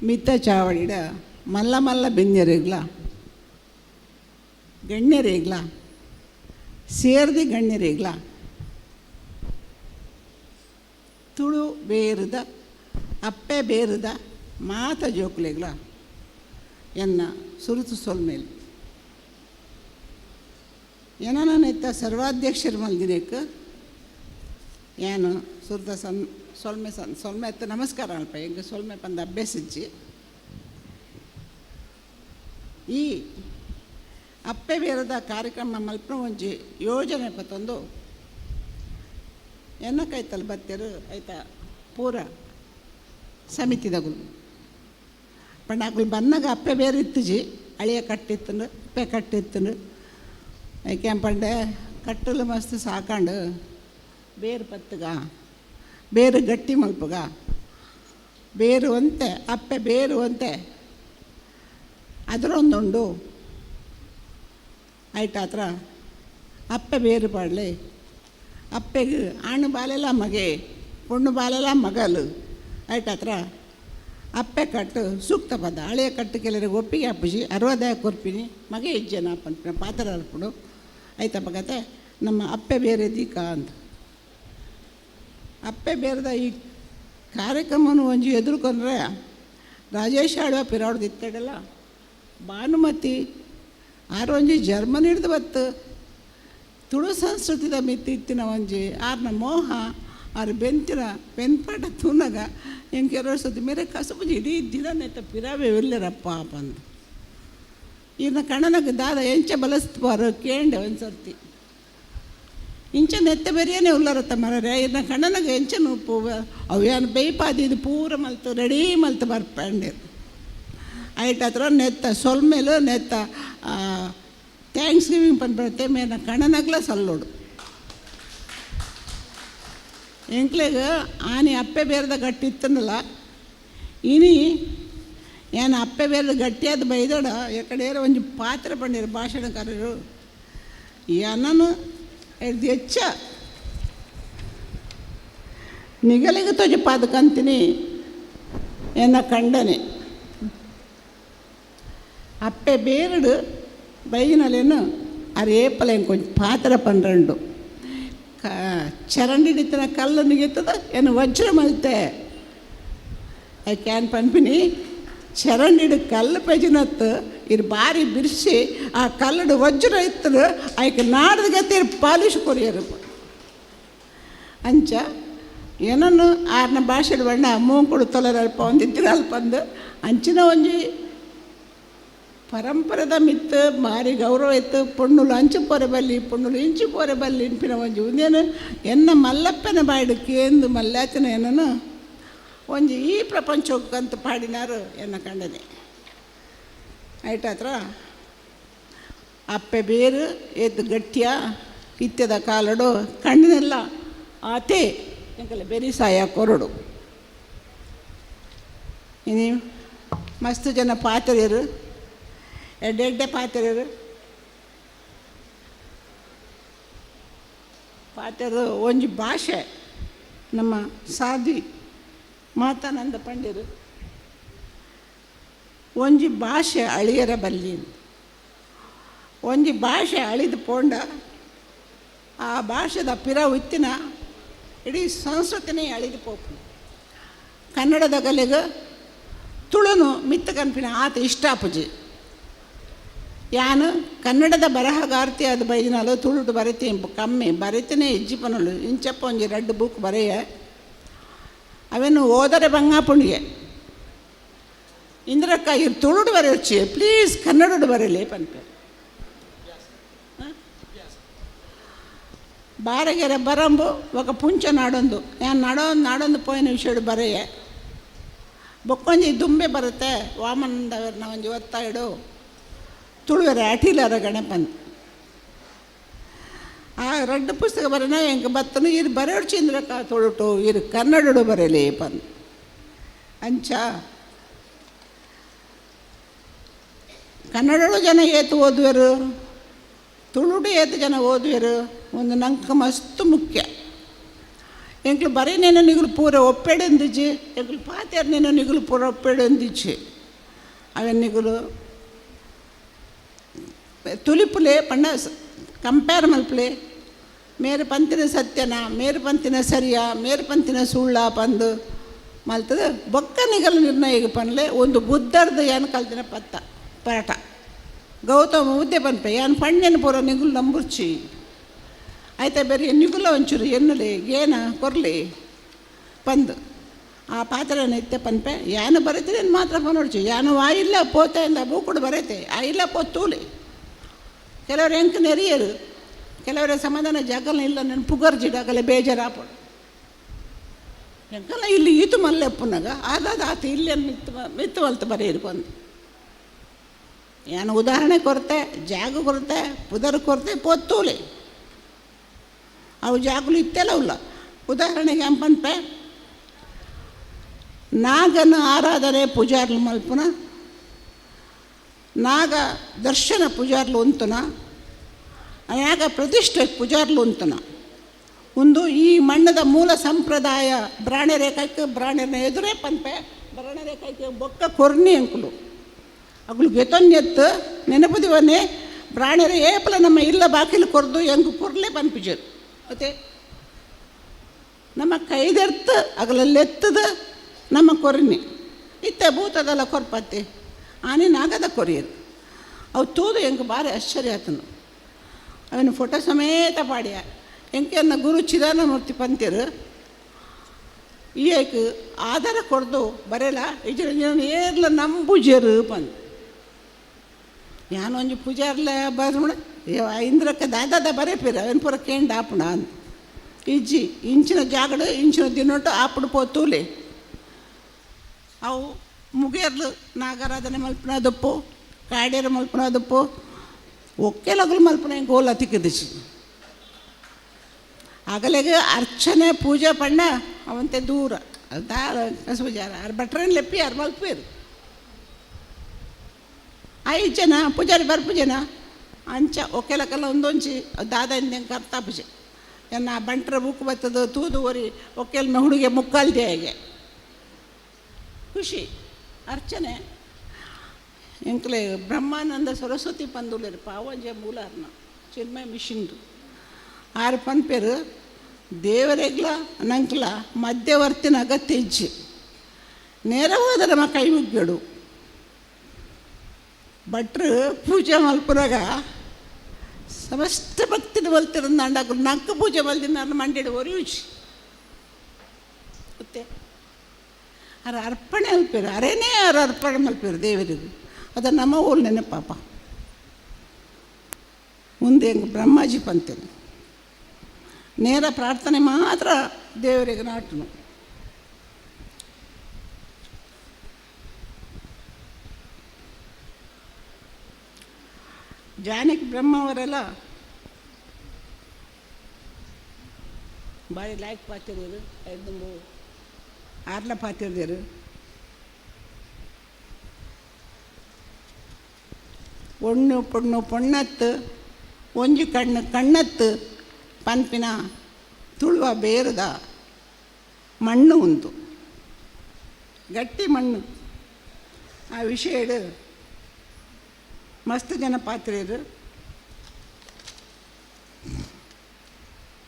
ಮಿತ್ತ ಚಾವಡಿಡ ಮಲ್ಲ ಮಲ್ಲ ಬೆನ್ಯರೆಗ್ಲ ಗಣ್ಯರೆಗ್ಲ ಸೇರ್ದಿ ಗಣ್ಯರೆಗ್ಲ ತುಳು ಬೇರುದ ಅಪ್ಪೆ ಬೇರುದ ಮಾತ ಜೋಕ್ಲೆಗ್ಲ ಎನ್ನ ಸುರುತು ಸೊಲ್ಮೇಲೆ ಏನನ ಸರ್ವಾಧ್ಯಕ್ಷರ ಮಲ್ದಿನೇಕ್ ಏನು ಸುರ್ತ ಸನ್ ಸೊಲ್ಮೆ ಸನ್ ಸೊಲ್ಮೆ ಎತ್ತ ನಮಸ್ಕಾರ ಅಲ್ಪ ಎಂಗೆ ಸೊಲ್ಮೆ ಪಂದ ಅಭ್ಯಸಿಚ್ಚಿ ಈ ಅಪ್ಪೆ ಬೇರದ ಕಾರ್ಯಕ್ರಮ ಮಲ್ಪನ ಒಂಜಿ ಯೋಜನೆ ಪತ್ತೊಂದು ಎನ್ನ ಕೈತಲ್ ಬತ್ತೆರು ಆಯ್ತಾ ಪೂರ ಸಮಿತಿದಗುಲು ಪಂಡ ಅಕುಲು ಬನ್ನಗ ಅಪ್ಪೆ ಬೇರೆ ಇತ್ತುಜಿ ಅಳಿಯ ಕಟ್ಟಿತ್ತನು ಅಪ್ಪೆ ಕಟ್ಟಿತ್ತನು ಐಕೆ ಪಂಡೆ ಕಟ್ಟಲು ಮಸ್ತ್ ಸಾಕಂಡು ಬೇರು ಪತ್ತುಗ ಬೇರು ಗಟ್ಟಿ ಮಲ್ಪುಗ ಬೇರು ಒಂತೆ ಅಪ್ಪೆ ಬೇರು ಒಂತೆ ಅದರೊಂದುಂಡು ಐಟಾತ್ರ ಅಪ್ಪೆ ಬೇರು ಪಾಡಲಿ ಅಪ್ಪೆಗೆ ಆಣು ಬಾಲೆಲ್ಲ ಮಗೆ ಪೊಣ್ಣು ಬಾಲೆಲ್ಲ ಮಗಲು ಐಟಾತ್ರ ಅಪ್ಪೆ ಕಟ್ಟು ಸೂಕ್ತ ಪದ ಹಳೆಯ ಕಟ್ಟು ಕೆಲವರಿಗೆ ಒಪ್ಪಿಗೆ ಅಪ್ಪುಜಿ ಅರವದಾಯ ಕೊರ್ಪಿನಿ ಮಗೆ ಇಜ್ಜನ ಪನ್ಪಿನ ಪಾತ್ರ ಅರ್ಪುಡು ಆಯ್ತಪ್ಪ ಕತೆ ನಮ್ಮ ಅಪ್ಪೆ ಬೇರೆ ದೀಕ ಅಂತ ಅಪ್ಪೆ ಬೇರೆದ ಈ ಕಾರ್ಯಕ್ರಮನು ಒಂಜಿ ಎದುರುಕೊಂಡ್ರೆ ರಾಜೇಶ್ ಆಳ್ವ ಪಿರಾಡ್ದಿತ್ತಡಲ್ಲ ಭಾನುಮತಿ ಆರೊಂಜಿ ಜರ್ಮನಿ ಹಿಡ್ದು ಬತ್ತು ತುಳು ಸಂಸ್ಕೃತಿದ ಮಿತ್ತಿ ಇತ್ತಿನ ಒಂಜಿ ಆರ್ನ ಮೋಹ ಆರು ಬೆಂತಿನ ಬೆನ್ಪಾಟ ತೂನಗ ಎಂಕೆ ಸತಿ ಮೇರೆ ಕಸಬುಜಿ ಇಡೀ ದಿನ ನೆತ್ತ ಪಿರಾವೆ ಇಲ್ಲರಪ್ಪ ಬಂದು ಇನ್ನು ಕಣ್ಣನಾಗ ದಾದ ಎಂಚ ಬಲಸ್ತು ಕೇಂಡೆ ಒಂದು ಸರ್ತಿ ಇಂಚ ನೆತ್ತ ಬೆರಿಯನೇ ಉಲ್ಲರತ್ತ ಮರರೆ ಇನ್ನು ಕಣ್ಣನಾಗ ಎಂಚ ನೂಪು ಅವು ಬೇಯ್ಪಾದಿದ್ದು ಪೂರ ಮಲ್ತು ರೆಡಿ ಮಲ್ತು ಬರ್ಪಂಡೆ ಐಟ್ ಹತ್ರ ನೆತ್ತ ಸೊಲ್ಮೇಲು ನೆತ್ತ thanks giving ಪನ್ಪತ್ತೆ ಮೇನ ಕಣ್ಣನಾಗ್ಲ ಸಲ್ಲೋಡು ಎಂಕ್ಲೆಗ್ ಆನೆ ಅಪ್ಪೆ ಬೇರೆದ ಗಟ್ಟಿ ಇತ್ತನಲ್ಲ ಇನಿ ಏನು ಅಪ್ಪೆ ಬೇರೆದ ಗಟ್ಟಿಯಾದ ಬೈದಡ ಎಕಡೇರ ಒಂಜಿ ಪಾತ್ರೆ ಪಂಡಿರು ಭಾಷಣಕಾರರು ಏನನು ಹೆಚ್ಚ ನಿಗಲಿಗೆ ತೊಜಿ ಪಾದಕಂತೀನಿ ಎನ್ನ ಕಂಡನೆ ಅಪ್ಪೆ ಬೇರಡು ಬೈನಲೇನು ಅರೇಪಲ ಕೊಂಚ ಪಾತ್ರ ಪನ್ರೆಂಡು ಕ ಚರಂಡಿ ಹಿಡಿತನ ಕಲ್ಲು ನಿಗಿತ್ತದ ಏನು ವಜ್ರ ಮಲ್ತೆ I can ಪನ್ಪಿನಿ ಚರಂಡಿಡು ಕಲ್ಲು ಪೆಜಿನತ್ತು ಇರು ಬಾರಿ ಬಿರ್ಸಿ ಆ ಕಲ್ಲಡು ವಜ್ರ ಇತ್ತದು ಐಕ್ ನಾಡ್ದ ಇರು ಪಾಲಿಶ್ ಕೊರಿಯರು ಅಂಚ ಏನನ್ನು ಆರ್ನ ಭಾಷೆಡ್ ಬಣ್ಣ ಮೂಂಕುಡು ತೊಲರ ಅಲ್ಪ ಒಂದು ಅಲ್ಪ ಅಂದು ಅಂಚಿನ ಒಂಜಿ ಪರಂಪರೆದ ಮಿತ್ತು ಭಾರಿ ಗೌರವ ಇತ್ತು ಪೊಣ್ಣುಲು ಅಂಚು ಪೊರೆ ಬಲ್ಲಿ ಪೊಣ್ಣುಲು ಇಂಚು ಪೊರೆ ಬಲ್ಲಿ ಇನ್ಪಿನ ಒಂಜಿ ಉಂದೇನು ಎನ್ನ ಮಲ್ಲಪ್ಪನ ಬಾಯ್ಡು ಕೇಂದು ಮಲ್ಲಾಚನ ಏನನು ಒಂಜಿ ಈ ಪ್ರಪಂಚಕ್ಕಂತ ಪಾಡಿನಾರು ಎನ್ನ ಕಂಡನೆ ಐಟಾತ್ರ ಅಪ್ಪೆ ಬೇರು ಏತು ಗಟ್ಟಿಯ ಇತ್ಯದ ಕಾಲಡು ಕಣ್ಣಿನೆಲ್ಲ ಆತೆ ಎಂಕಲ್ಲ ಬೆರಿ ಸಾಯ ಕೊರಡು ಇನಿ ಮಸ್ತ್ ಜನ ಪಾತ್ರೆಯರು ಎಡ್ಡೆ ಎಡ್ಡೆ ಪಾತ್ರೆಯರು ಪಾತ್ರೆರು ಒಂಜಿ ಭಾಷೆ ನಮ್ಮ ಸಾಧ್ವಿ ಮಾತಾನಂದ ಪಂಡಿರು ಒಂಜಿ ಭಾಷೆ ಅಳಿಯರ ಬಲ್ಲಿ ಒಂಜಿ ಭಾಷೆ ಅಳಿದು ಪೋಂಡ ಆ ಭಾಷೆದ ಪಿರ ಉತ್ತಿನ ಇಡೀ ಸಂಸ್ಕೃತಿನೇ ಅಳಿದು ಪೋಪು ಕನ್ನಡದ ಗಲೆಗೆ ತುಳುನು ಮಿತ್ತ ಕನ್ಪಿನ ಆತ ಇಷ್ಟಾಪುಜಿ ಯಾನು ಕನ್ನಡದ ಬರಹಗಾರ್ತಿ ಅದು ಬೈದಿನಾಲು ತುಳುಟು ಬರೆತಿ ಕಮ್ಮಿ ಬರೆತನೇ ಇಜ್ಜಿ ಪನಲು ಇಂಚಪ್ಪ ಒಂಜಿ ರಡ್ಡು ಬುಕ್ ಬರೆಯ ಅವೇನು ಓದರೆ ಬಂಗಾಪುಣಿಗೆ ಇಂದಿರಕ್ಕ ಇರು ತುಳುಡು ಬರೆಯೊಚ್ಚಿ ಪ್ಲೀಸ್ ಕನ್ನಡಡು ಬರೆಯಲಿ ಪನ್ಪೆ ಬಾರಗೆರೆ ಬರಂಬು ఒక ಪುಂಚ ನಾಡೊಂದು ಯಾನ್ ನಾಡೊಂದು ನಾಡೊಂದು ಪೋಯಿನ ವಿಷಯಡು ಬರೆಯೆ ಬೊಕ್ಕೊಂಜಿ ದುಂಬೆ ಬರುತ್ತೆ ವಾಮನಂದವರ್ನ ಒಂಜಿ ಒತ್ತಾಯಿಡು ತುಳುವೆರೆ ಅಟಿಲರ ಗಣಪನ್ ಆ ರಡ್ಡು ಪುಸ್ತಕ ಬರೋಣ ಎಂಕ ಬತ್ತನು ಇರು ಬರೆಯೋಡ್ಚಿ ಇಂದ್ರಕ್ಕ ತುಳುಟು ಇರು ಕನ್ನಡಡು ಬರೆಯಲಿ ಪನ್ ಅಂಚ ಕನ್ನಡಡು ಜನ ಏತು ಓದುವರು ತುಳುಡು ಏತು ಜನ ಓದುವರು ಒಂದು ನಂಗೆ ಮಸ್ತ್ ಮುಖ್ಯ ಎಂಕ್ಲು ಬರೀನೇನೋ ನಿಗುಲು ಪೂರ ಒಪ್ಪೆಡಂದಿಜ್ಜಿ ಎಂಕ್ಲು ಪಾತ್ಯಾರನೇನೋ ನಿಗುಲು ಪೂರ ಒಪ್ಪೆಡಂದಿಜ್ಜಿ ಅವೆನ್ ನಿಗುಲು ತುಲಿಪುಲೆ ಪಂಡ ಕಂಪೇರ್ ಮಲ್ಪಲೆ ಮೇರು ಪಂತಿನ ಸತ್ಯನ ಮೇರು ಪಂತಿನ ಸರಿಯಾ ಮೇರು ಪಂತಿನ ಸುಳ್ಳ ಪಂದು ಮಲ್ತದ ಬೊಕ್ಕ ನಿಗಲ ನಿರ್ಣಯ ಪನ್ಲೆ ಒಂದು ಬುದ್ಧರ್ದ ಏನು ಕಲ್ತಿನ ಪತ್ತ ಪಾಠ ಗೌತಮ ಮುದ್ದೆ ಪನ್ಪೆ ಯಾನ್ ಪಣ್ಣೆನ ಪೂರ ನಿಗುಲು ನಂಬುರ್ಚಿ ಆಯ್ತಾ ಬೇರೆ ನಿಗುಲ ಒಂಚೂರು ಎನ್ನುಲಿ ಏನ ಕೊರ್ಲಿ ಪಂದು ಆ ಪಾತ್ರನ ಇತ್ತೆ ಪನ್ಪೆ ಯಾನು ಬರೀತೀನಿ ಮಾತ್ರ ಪನೊಡ್ಚಿ ಯಾನು ಆ ಇಲ್ಲ ಪೋತೆ ಅಂದ ಬೂಕುಡು ಬರೈತೆ ಆ ಇಲ್ಲ ಪೋ ತೂಲಿ ಕೆಲವರು ಎಂಕ್ ನೆರಿಯರು ಕೆಲವರ ಸಮಾಧಾನ ಜಾಗಲ ಇಲ್ಲ ನನ್ನ ಪುಗರ್ಜಿಡಾಗಲೆ ಬೇಜಾರಾಪಡು. ಎಂಕಲ್ಲ ಇಲ್ಲಿ ಈತು ಮಲ್ಲೆಪ್ಪುನಾಗ ಆದಾದ ಆತ ಇಲ್ಲಿ ಮಿತ್ತು ಮಿತ್ತು ಮಲ್ತು ಬರೆಯಿರು ಬಂದು ಏನು ಉದಾಹರಣೆ ಕೊರತೆ, ಜಾಗ ಕೊರತೆ, ಪುದರ್ ಕೊರತೆ, ಪೊತ್ತೂಲೆ ಅವು ಜಾಗಲು ಇತ್ತೆಲ್ಲ ಉಲ್ಲ. ಉದಾಹರಣೆಗೆ ಅಂಪನ್ಪೆ ನಾಗನ ಆರಾಧನೆ ಪೂಜಾರ್ಲು ಮಲ್ಪುನ, ನಾಗ ದರ್ಶನ ಪೂಜಾರ್ಲು ಉಂತುನ, ನಾಗ ಪ್ರತಿಷ್ಠೆ ಪೂಜಾರ್ಲು ಉಂತುನ. ಒಂದು ಈ ಮಣ್ಣದ ಮೂಲ ಸಂಪ್ರದಾಯ ಬ್ರಾಣೆರೆ ಕೈಕ್ ಬ್ರಾಣೆರನ ಎದುರೇ ಪನ್ಪೆ ಬ್ರಾಣೆರೆ ಕೈಕ್ ಬೊಕ್ಕ ಕೊರ್ನಿ ಅಂಕುಲು ಅಗುಲು ಗೆತೊನ್ನೆತ್ತು ನೆನಪುದಿವನೆ ಬ್ರಾಣೆರೆ ಏಪಲ ನಮ್ಮ ಇಲ್ಲ ಬಾಕಿಲು ಕೊರ್ದು ಎಂಕು ಕೊರ್ಲೆ ಪನ್ಪಿಜರು. ಮತ್ತು ನಮ್ಮ ಕೈದೆರ್ತು ಅಗಲಲ್ಲೆತ್ತದ ನಮ್ಮ ಕೊರ್ನಿ ಇತ್ತ ಭೂತದಲ್ಲ ಕೊರ್ಪತ್ತೆ ಆನೆ ನಾಗದ ಕೊರಿಯರು. ಅವು ತೂದು ಎಂಕ್ ಭಾರಿ ಆಶ್ಚರ್ಯ ಆತನು. ಅವನ ಫೋಟೋ ಸಮೇತ ಪಾಡ್ಯ ಎಂಕೆನ್ನ ಗುರು ಚಿದಾನಂದಮೂರ್ತಿ ಪಂತಿರು ಈ ಏಕ್ ಆಧಾರ ಕೊಡ್ದು ಬರೆಲ್ಲ ಇಜರ ಏರ್ಲ ನಂಬುಜರು ಪಂದ್. ಯಾನೊಂಜಿ ಪೂಜಾರ್ಲ ಬರ್ಮಣ ಇಂದ್ರಕ್ಕ ದಾದಾದ ಬರೆಪಿರ ಅವನ್ ಪೂರ ಕೇಂಡ ಆಪುಣ ಅಂದ್. ಇಜ್ಜಿ ಇಂಚಿನ ಜಾಗಡು ಇಂಚಿನ ದಿನೊಟ್ಟು ಆಪುಡು ಪೋತೂಲೆ ಅವು ಮುಗೇರ್ಲು ನಾಗಾರಾಧನೆ ಮಲ್ಪುನ ದಪ್ಪು ಕಾಡೇರು ಮಲ್ಪುನ ದಪ್ಪು ಒಕ್ಕೆಲಗಲು ಮಲ್ಪುನ ಗೋಲ ತಿಕ್ಕದಿಸಿ ಅಗಲೆಗೆ ಅರ್ಚನೆ ಪೂಜೆ ಪಣ್ಣ ಅವಂತೆ ದೂರ ದಾರ ಪೂಜಾರ ಅರ್ ಭಟ್ರನ್ ಲೆಪ್ಪಿ ಅರ್ ಮಲ್ಪೇರು ಐದು ಜನ ಪೂಜಾರಿ ಬರ್ಪುಜನ ಅಂಚ ಒಕ್ಕೆಲಕ್ಕೆಲ್ಲ ಒಂದೊಂಚಿ ದಾದ ಇಂದ ಕರ್ತಾ ಪೂಜೆ ಎನ್ನ ಬಂಟ್ರ ಬುಕ್ ಬತ್ತದ ತೂದು ಒರಿ ಒಕ್ಕೆಲ್ ಹುಡುಗೆ ಮುಕ್ಕಾಲ್ದೆ ಹೇಗೆ ಖುಷಿ ಅರ್ಚನೆ ಎಂಕ್ಲೆ ಬ್ರಹ್ಮಾನಂದ ಸರಸ್ವತಿ ಪಂದುಲೇರು ಪಾವಂಜೆ ಮೂಲಾರ್ನ ಚಿನ್ಮಯ ಮಿಷಿನ್ದು ಆರು ಪನ್ಪೇರು ದೇವರೆಗ್ಲ ನಂಕ್ಲ ಮಧ್ಯವರ್ತಿನ ಅಗತ್ಯ ಇಜ್ಜಿ ನೇರವಾದ ನಮ್ಮ ಕೈ ಮುಗ್ಗಡು. ಭಟ್ರು ಪೂಜೆ ಮಲ್ಪುನಾಗ ಸಮಸ್ತ ಭಕ್ತಿನ ಮಲ್ತಿರಂದಾಂಡ ನಂಕು ಪೂಜೆ ಮಲ್ದಿನ ಮಂಡಿಡು ಒರಿಯುಜಿ ಮತ್ತೆ ಅರ ಅರ್ಪಣೆ ಅಲ್ಪಿರು ಅರೇನೇ ಅರ ಅರ್ಪಣೆ ಮಲ್ಪಿರು ದೇವರಿಗೂ ಅದು ನಮ್ಮ ಊರು ನೆನಪಾಪ. ಮುಂದೆ ಹೆಂಗೆ ಬ್ರಹ್ಮಾಜಿ ಪಂತೇನೆ ನೇರ ಪ್ರಾರ್ಥನೆ ಮಾತ್ರ ದೇವರಿಗೆ ನಾಟನು. ಜಾನಕಿ ಬ್ರಹ್ಮವರೆಲ್ಲ ಭಾರಿ ಲಾಯ್ಕ್ ಪಾತಿರ್ದರು, ಐದು ಆರ್ಲ ಪಾತಿರ್ದರು. ಒಣ್ಣು ಪೊಣ್ಣು ಪೊಣ್ಣತ್ತು ಒಂಜಿ ಕಣ್ಣು ಕಣ್ಣತ್ತು ಪನ್ಪಿನ ತುಳುವ ಬೇರದ ಮಣ್ಣು ಉಂಟು ಗಟ್ಟಿ ಮಣ್ಣು. ಆ ವಿಷಯಡು ಮಸ್ತ್ ಜನ ಪಾತ್ರೆಯರು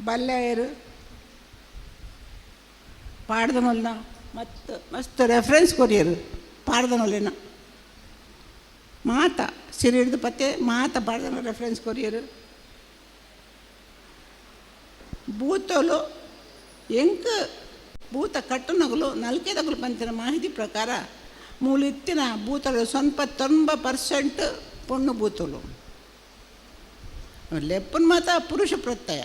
ಬಲ್ಲೆಯರು ಪಾಡ್ದನೊಲ್ಲ ಮತ್ತು ಮಸ್ತ್ ರೆಫರೆನ್ಸ್ ಕೊರಿಯರು ಪಾಡ್ದನೊಲ್ಲೇನ ಮಾತ ಸಿರಿ ಹಿಡ್ದು ಪತ್ತೆ ಮಾತ ಪಾಡ್ದನ ರೆಫರೆನ್ಸ್ ಕೊರಿಯರು. ಭೂತೋಲು ಎಂಕ್ ಭೂತ ಕಟ್ಟುನಗಲು ನಲ್ಕೆದಗಲು ಪಂತಿನ ಮಾಹಿತಿ ಪ್ರಕಾರ ಮೂಲಿತ್ತಿನ ಭೂತಲು ಸ್ವಲ್ಪ 90% ಪೊಣ್ಣು ಭೂತಲು ಲೆಪ್ಪನ ಮಾತ ಪುರುಷ ಪ್ರತ್ಯಯ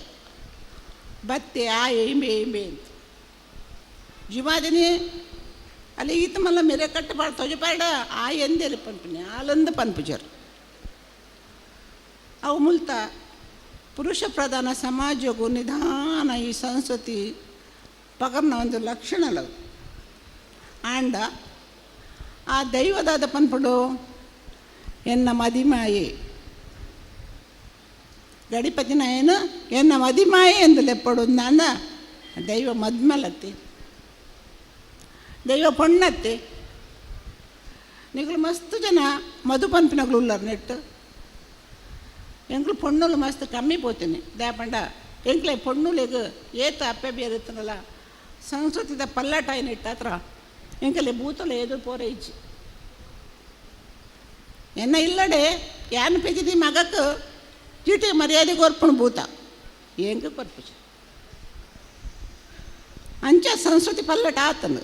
ಬತ್ತೆ ಆ ಇಂಬೆ ಇಂಬೆ ಅಂತ ಜಿಮಾದಿನಿ ಅಲ್ಲಿ ಈತ ಮಲ್ಲ ಮೆರೆ ಕಟ್ಟು ಪಾಡ ತೊಜಪಾಡ ಆ ಎಂದೆಲ್ಲಿ ಪನ್ಪಿನಿ ಆಲಂದು ಪನ್ಪುಜರು. ಅವು ಮುಲ್ತ ಪುರುಷ ಪ್ರಧಾನ ಸಮಾಜಕ್ಕೂ ನಿಧಾನ ಈ ಸಂಸ್ಕೃತಿ ಪಗರ್ನ ಒಂದು ಲಕ್ಷಣ ಅಲ್ಲ. ಆಂಡ ಆ ದೈವದಾದ ಪನ್ಪುಡು ಎನ್ನ ಮದಿಮಾಯೆ ಗಡಿಪತಿ ನಾಯನು ಎನ್ನ ಮದಿಮಾಯೆ ಎಂದು ಲೆಪ್ಪಡು ನಾನ ದೈವ ಮದ್ಮಲತ್ತಿ ದೈವ ಪೊಣ್ಣತ್ತಿ ನಿಗಳು ಮಸ್ತ್ ಜನ ಮಧು ಪನ್ಪಿನಗಳು ಉಲ್ಲರ್ ನೆಟ್ಟು ಎಂಕ್ಲು ಪೊಣ್ಣುಲು ಮಸ್ತ್ ಕಮ್ಮಿ ಪೋತೀನಿ ದಾಪಂಡ ಎಂಕ್ಲೆ ಪೊಣ್ಣುಲೆಗ್ ಏತ ಅಪ್ಪೆ ಬೇರೆ ಸಂಸ್ಕೃತಿದ ಪಲ್ಲಾಟ ಏನಿಟ್ಟ ಹತ್ರ ಎಂಕಲೆ ಭೂತಲ ಎದುರು ಪೋರೆ ಇಜ್ಜಿ ಎನ್ನ ಇಲ್ಲಡೆ ಯಾನ್ ಪೆಜಿದಿ ಮಗಕ್ಕೆ ಚೀಟಿ ಮರ್ಯಾದೆ ಕೊರ್ಪುಣು ಭೂತ ಎಂಕ ಕೊರ್ಪುಜಿ ಅಂಚ ಸಂಸ್ಕೃತಿ ಪಲ್ಲಟ ಆತನು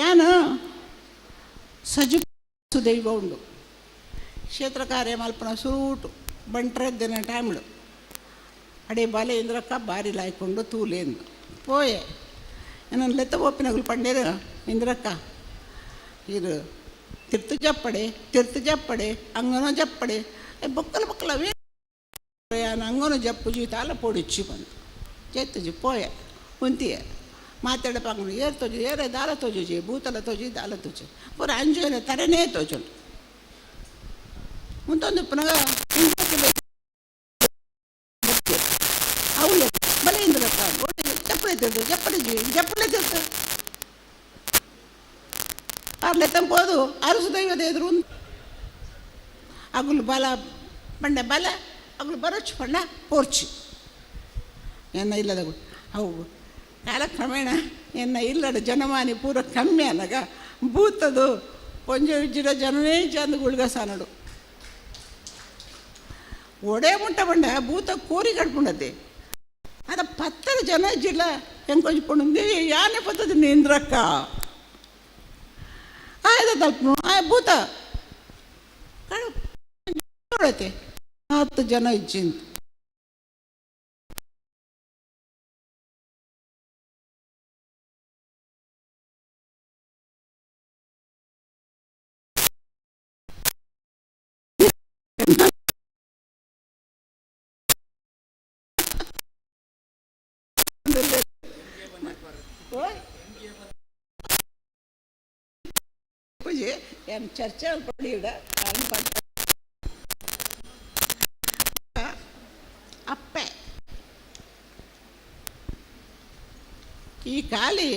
ಯಾನು ಸಜು ದೈವ ಉಂಡು ಕ್ಷೇತ್ರ ಕಾರ್ಯ ಮಲ್ಪನ ಸೂಟು ಬಂಟ್ರದ್ದಿನ ಟೈಮ್ಡು ಅಡೆ ಬಲೆ ಇಂದ್ರಕ್ಕ ಬಾರಿ ಲಾಯ್ಕೊಂಡು ತೂಲೇಂದು ಪೋಯೆ. ನಾನು ಲೆತ್ತ ಒಪ್ಪಿನಗುಲು ಪಂಡೇರು ಇಂದ್ರಕ್ಕ ಇದು ತಿರ್ತು ಜಪ್ಪಡೆ ತಿರ್ತು ಜಪ್ಪಡೆ ಅಂಗನೋ ಜಪ್ಪಡೆ ಬೊಕ್ಕಲ ಬೊಕ್ಕಲ ಅವೇ ಅಂಗನೋ ಜಪ್ಪುಜಿ ತಾಲ ಪೊಡಿಚ್ಚಿ ಬಂದು ಜೆತ್ತುಜಿ ಪೋಯ ಉಂತಿಯೆ ಮಾತಾಡಪ್ಪ ಅಂಗನು ಏರ್ ತೋಜು ಏರೆ ದಾಲ ತೋಜುಜಿ ಭೂತಲ ತೋಜಿ ದಾಲ ತೋಜು ಪೂರ ಅಂಜುನ ತರನೇ ತೋಜುಂಡು ಮುಂತೊಂದು ಪುನಗ ಅವಳು ಬಲೆ ಇಂದ್ರಕ್ಕ ಚಪ್ಪಲಿ ತಿರ್ತು ಚಪ್ಪಲಿ ಜಿ ಚಪ್ಪಲಿ ತಿರ್ತು ಅರ್ಲೆ ತಂಪೋದು ಅರಸು ದೈವದ ಎದುರು ಅಗುಲು ಬಲ ಬಂಡೆ ಬಲ ಅಗುಲು ಬರೋಚು ಪಂಡ ಪೋರ್ಚು ಎನ್ನ ಇಲ್ಲದ ಅವು ಕಾಲಕ್ರಮೇಣ ಎನ್ನ ಇಲ್ಲಡ ಜನಮಾನಿ ಪೂರ ಕಮ್ಮಿ ಅನಗ ಭೂತದು ಪೊಂಜೆ ವಿಜ್ಜಿಡ ಜನನೇ ಚಂದ ಗುಳ್ಗ ಸಾನಡು ಒಡೆ ಮುಟ್ಟ ಬಂಡ ಭೂತ ಕೋರಿ ಕಟ್ಕೊಂಡತೆ ಅದ ಪತ್ತರ ಜನ ಜಿಲ್ಲ ಹೆಂಗೆ ಪೊಂಡು ಯಾನೆ ಪತ್ತದ ನಿಂದ್ರಕ್ಕ ಆಯ್ದ ತಲ್ಪನು ಆಯ್ ಭೂತ ಕಡು 10 ಜನ ಇಜ್ಜಿಂತ. ಪೂಜೆ ಏನು ಚರ್ಚೆ ಪಡಿಡ ಅಪ್ಪೆ ಈ ಖಾಲಿ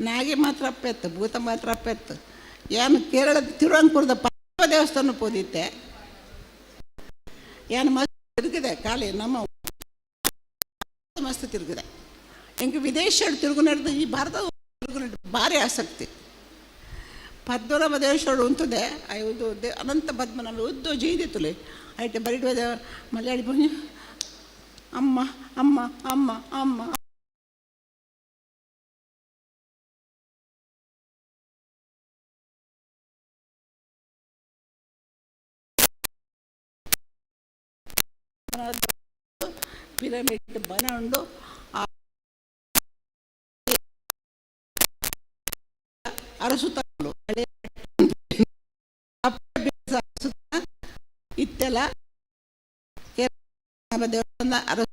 ನಾಗಿ ಮಾತ್ರ ಅಪ್ಪೆತ್ತು ಭೂತ ಮಾತ್ರ ಅಪ್ಪೆತ್ತು. ಏನು ಕೇರಳದ ತಿರುವಂಕೂರದ ಪಾಪ ದೇವಸ್ಥಾನ ಪೋದಿತ್ತೆ ಏನು ಮಸ್ತ್ ತಿರುಗಿದೆ ಖಾಲಿ ನಮ್ಮ ಮಸ್ತ್ ತಿರುಗಿದೆ. ಎಂಕ್ ವಿದೇಶ ತಿರುಗುನಡ್ದು ಈ ಭಾರತದ ತಿರುಗುನಡ್ದು ಭಾರಿ ಆಸಕ್ತಿ. ಪದ್ಮನಾಭ ದೇವಸ್ಥಾನ ಉಂತದೆ ಇದು ಅನಂತ ಪದ್ಮನಾಭ ಉದ್ದು ಜೀದಿತ್ತುಲೆ ಐಟೆ ಬರಿಡುವ ಮಲಯಾಳಿ ಪುಣ್ಯ ಅಮ್ಮ ಅಮ್ಮ ಅಮ್ಮ ಅಮ್ಮ ಪಿರಮಿಡ್ ಬನ ಉಂಡು ಅರಸು ಇತ್ತೆಲ್ಲ ದೇವಸ್ಥಾನ ಅರಸು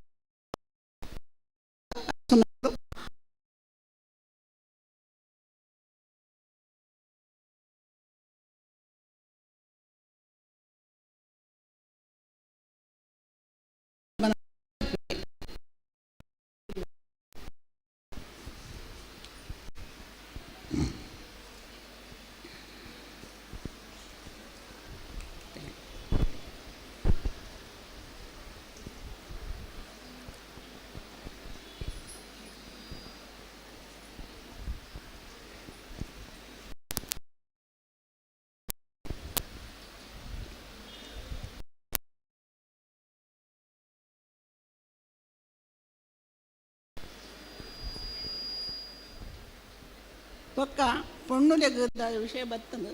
ಬೊಕ್ಕ ಪೊಣ್ಣುಲೆಗ್ ವಿಷಯ ಬತ್ತಂದು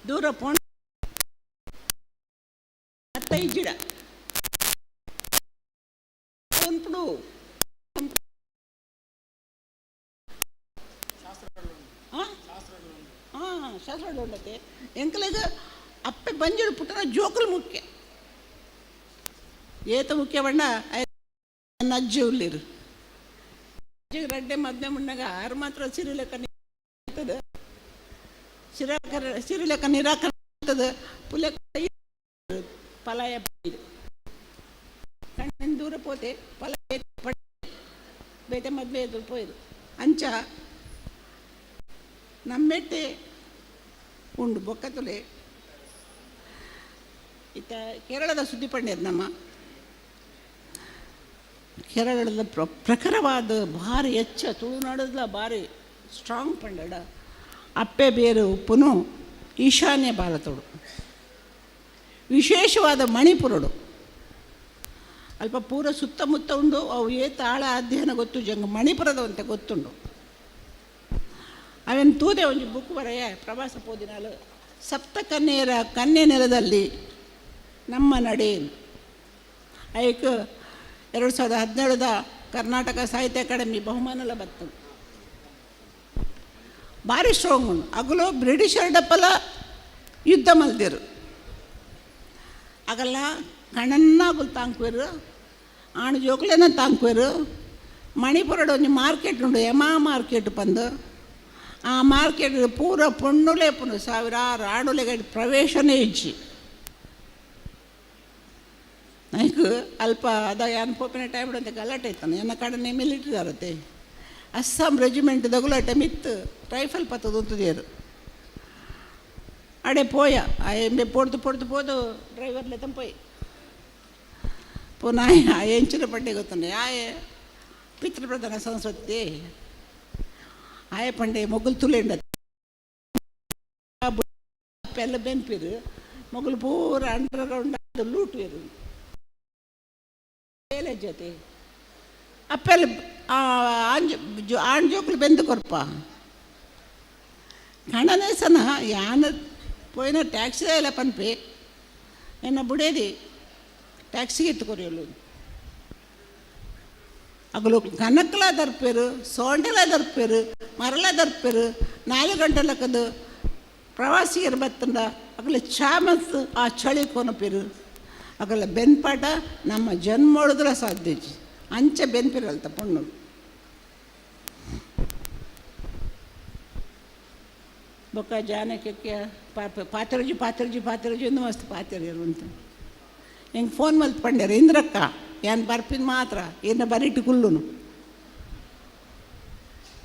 ದೂರ ಪೊಣ್ಣು ಅತ್ತ ಇಜ್ಜಿಡ ಉಂಟು ಹಾಂ ಶಾಸ್ತ್ರಗಳು ಉಂಡತೆ ಎಂಕಲೆಗ್ ಅಪ್ಪೆ ಬಂಜಿಡು ಪುಟ್ಟನ ಜೋಕುಲು ಮುಖ್ಯ. ಏತ ಮುಖ್ಯ ಬಣ್ಣ ಅಜ್ಜಿ ಉಲ್ಲಿರು ಅಜ್ಜಿಗೆ ರಡ್ಡೆ ಮದ್ದೆ ಮುಣ್ಣಗ ಆರು ಮಾತ್ರ ಸಿರಿಲೆಕ್ಕ ಸಿರಾಕರ ಸಿರಿಲೆಕ್ಕ ನಿರಾಕರ ಪುಲೆ ಪಲಾಯ ಕಣ್ಣಿನ ದೂರ ಪೋತೆ ಪಲ ಬೇತೆ ಮದ್ವೆ ಎದುರು ಪೋಯಿರು ಅಂಚ ನಮ್ಮೆಟ್ಟೆ ಉಂಡು ಬೊಕ್ಕತುಲೆ ಇತ್ತ ಕೇರಳದ ಸುದ್ದಿ ಪಂಡ್ಯರು ನಮ್ಮ ಕೇರಳದ ಪ್ರಖರವಾದ ಭಾರಿ ಎಚ್ಚ ತುಳುನಾಡದ ಭಾರಿ ಸ್ಟ್ರಾಂಗ್ ಪಂಡಡ ಅಪ್ಪೆ ಬೇರೆ ಉಪ್ಪುನು ಈಶಾನ್ಯ ಭಾರತೋಡು ವಿಶೇಷವಾದ ಮಣಿಪುರಡು ಅಲ್ಪ ಪೂರ ಸುತ್ತಮುತ್ತ ಉಂಡು ಅವು ಏತ ಆಳ ಅಧ್ಯಯನ ಗೊತ್ತು ಜಂಗ ಮಣಿಪುರದವಂತೆ ಗೊತ್ತುಂಡು. ಅವೇನು ತೂದೆ ಒಂಜಿ ಬುಕ್ ಬರೆಯ ಪ್ರವಾಸ ಪೋದಿನಾಲು ಸಪ್ತ ಕನ್ಯೆಯರ ಕನ್ಯೆ ನೆಲದಲ್ಲಿ ನಮ್ಮ ನಡೆ. ಐಕ್ 2017 ಕರ್ನಾಟಕ ಸಾಹಿತ್ಯ ಅಕಾಡೆಮಿ ಬಹುಮಾನಲ ಬತ್ತು. ಭಾರಿ ಸ್ಟ್ರಾಂಗ್ ಉಂಡು. ಅಗಲು ಬ್ರಿಟಿಷರ್ ಡಪ್ಪಲ ಯುದ್ಧ ಮಲ್ದಿರು. ಅಗಲ್ಲ ಕಣನ್ನಾಗುಲು ತಾಂಕುವೆರು, ಆಣ್ ಜೋಕುಲೆನ ತಾಂಕುವೆರು. ಮಣಿಪುರಡ್ ಒಂಜಿ ಮಾರ್ಕೆಟ್ ಉಂಡು, ಯಮಾ ಮಾರ್ಕೆಟ್ ಪಂದು. ಆ ಮಾರ್ಕೆಟ್ ಪೂರ ಪೊಣ್ಣುಲೆ ಪುಂಡು, ಸಾವಿರಾರು ಆಣುಲೆಗೆ ಪ್ರವೇಶನೇ ಇಜ್ಜಿ. ಐಕ್ ಅಲ್ಪ ಅದ ಯಾನ್ ಪೋಪಿನ ಟೈಮ್ ಅಂತ ಗಲಾಟೆ ಇತ್ತಾನೆ. ಎನ್ನ ಕಡೆ ಮಿಲಿಟ್ರಿ ಅರತೆ ಅಸ್ಸಾಂ ರೆಜಿಮೆಂಟ್ ದಗುಲಾಟೆ ಮಿತ್ತು ರೈಫಲ್ ಪತ್ತದು ಉಂತುದೇರು. ಅಡೆ ಪೋಯ ಆ ಎಂಬೆ ಪೊಡ್ದು ಪೊಡ್ದು ಪೋದು ಡ್ರೈವರ್ ಲೆತ್ತಂ ಪೋಯ್ ಪುನಃ ಆ ಎಂಚಿನ ಪಡ್ಡೆ ಗೊತ್ತಂಡೆ ಆಯೆ ಪಿತೃಪ್ರಧಾನ ಸಂಸ್ಕೃತಿ ಆಯೆ ಪಂಡೆ ಮೊಗಲು ತುಲೆಂಡ ಎಲ್ಲ ಬೆಂಪಿರು ಮೊಗಲು ಪೂರ ಅಂಡರ್ಗ್ರೌಂಡ್ ಲೂಟುವೆರು ಬೇಲೆ ಜೊತೆ ಅಪ್ಪೆಲ್ಲ ಆಣ್ ಜೋಕುಲು ಬೆಂದು ಕೊರ್ಪ ಕಣನೇ ಸನ ಯಾನ ಪೋಯಿನ ಟ್ಯಾಕ್ಸಿ ಎಲ್ಲ ಪನ್ಪೆ ಎನ್ನ ಬುಡೇದಿ ಟ್ಯಾಕ್ಸಿಗೆ ಎತ್ತು ಕೊರಿಯಲು. ಅಗಲು ಕನಕ್ಲ ದರ್ಪೇರು, ಸೋಂಡೆಲ ದರ್ಪೇರು, ಮರಲ ದರ್ಪೇರು. 4 ಗಂಟೆ ಲಕ್ಕದು ಪ್ರವಾಸಿಗರು ಬತ್ತಂಡ ಅಗಲ ಚಾಮತ್ ಆ ಚಳಿ ಕೊನಪೇರು. ಅಗಲ ಬೆನ್ಪಾಟ ನಮ್ಮ ಜನ್ಮೊಳದ್ರ ಸಾಧ್ಯ ಅಂಚೆ ಬೆನ್ಪಿರಲ್ತ ಪೊಣ್ಣು. ಬೊಕ್ಕ ಜಾನಕಕ್ಕೆ ಪಾಪ ಪಾತ್ರಜಿ ಪಾತ್ರಜಿ ಪಾತ್ರಜಿ ಒಂದು ಮಸ್ತ್ ಪಾತ್ರೆ ಅಂತ ಹೆಂಗೆ ಫೋನ್ ಮಲ್ತ್ ಪಂಡ್ಯಾರ ಇಂದ್ರಕ್ಕ ಏನ್ ಬರ್ಪಿನ ಮಾತ್ರ ಏನ ಬರಿಟ್ಟು ಕುಲ್ಲುನು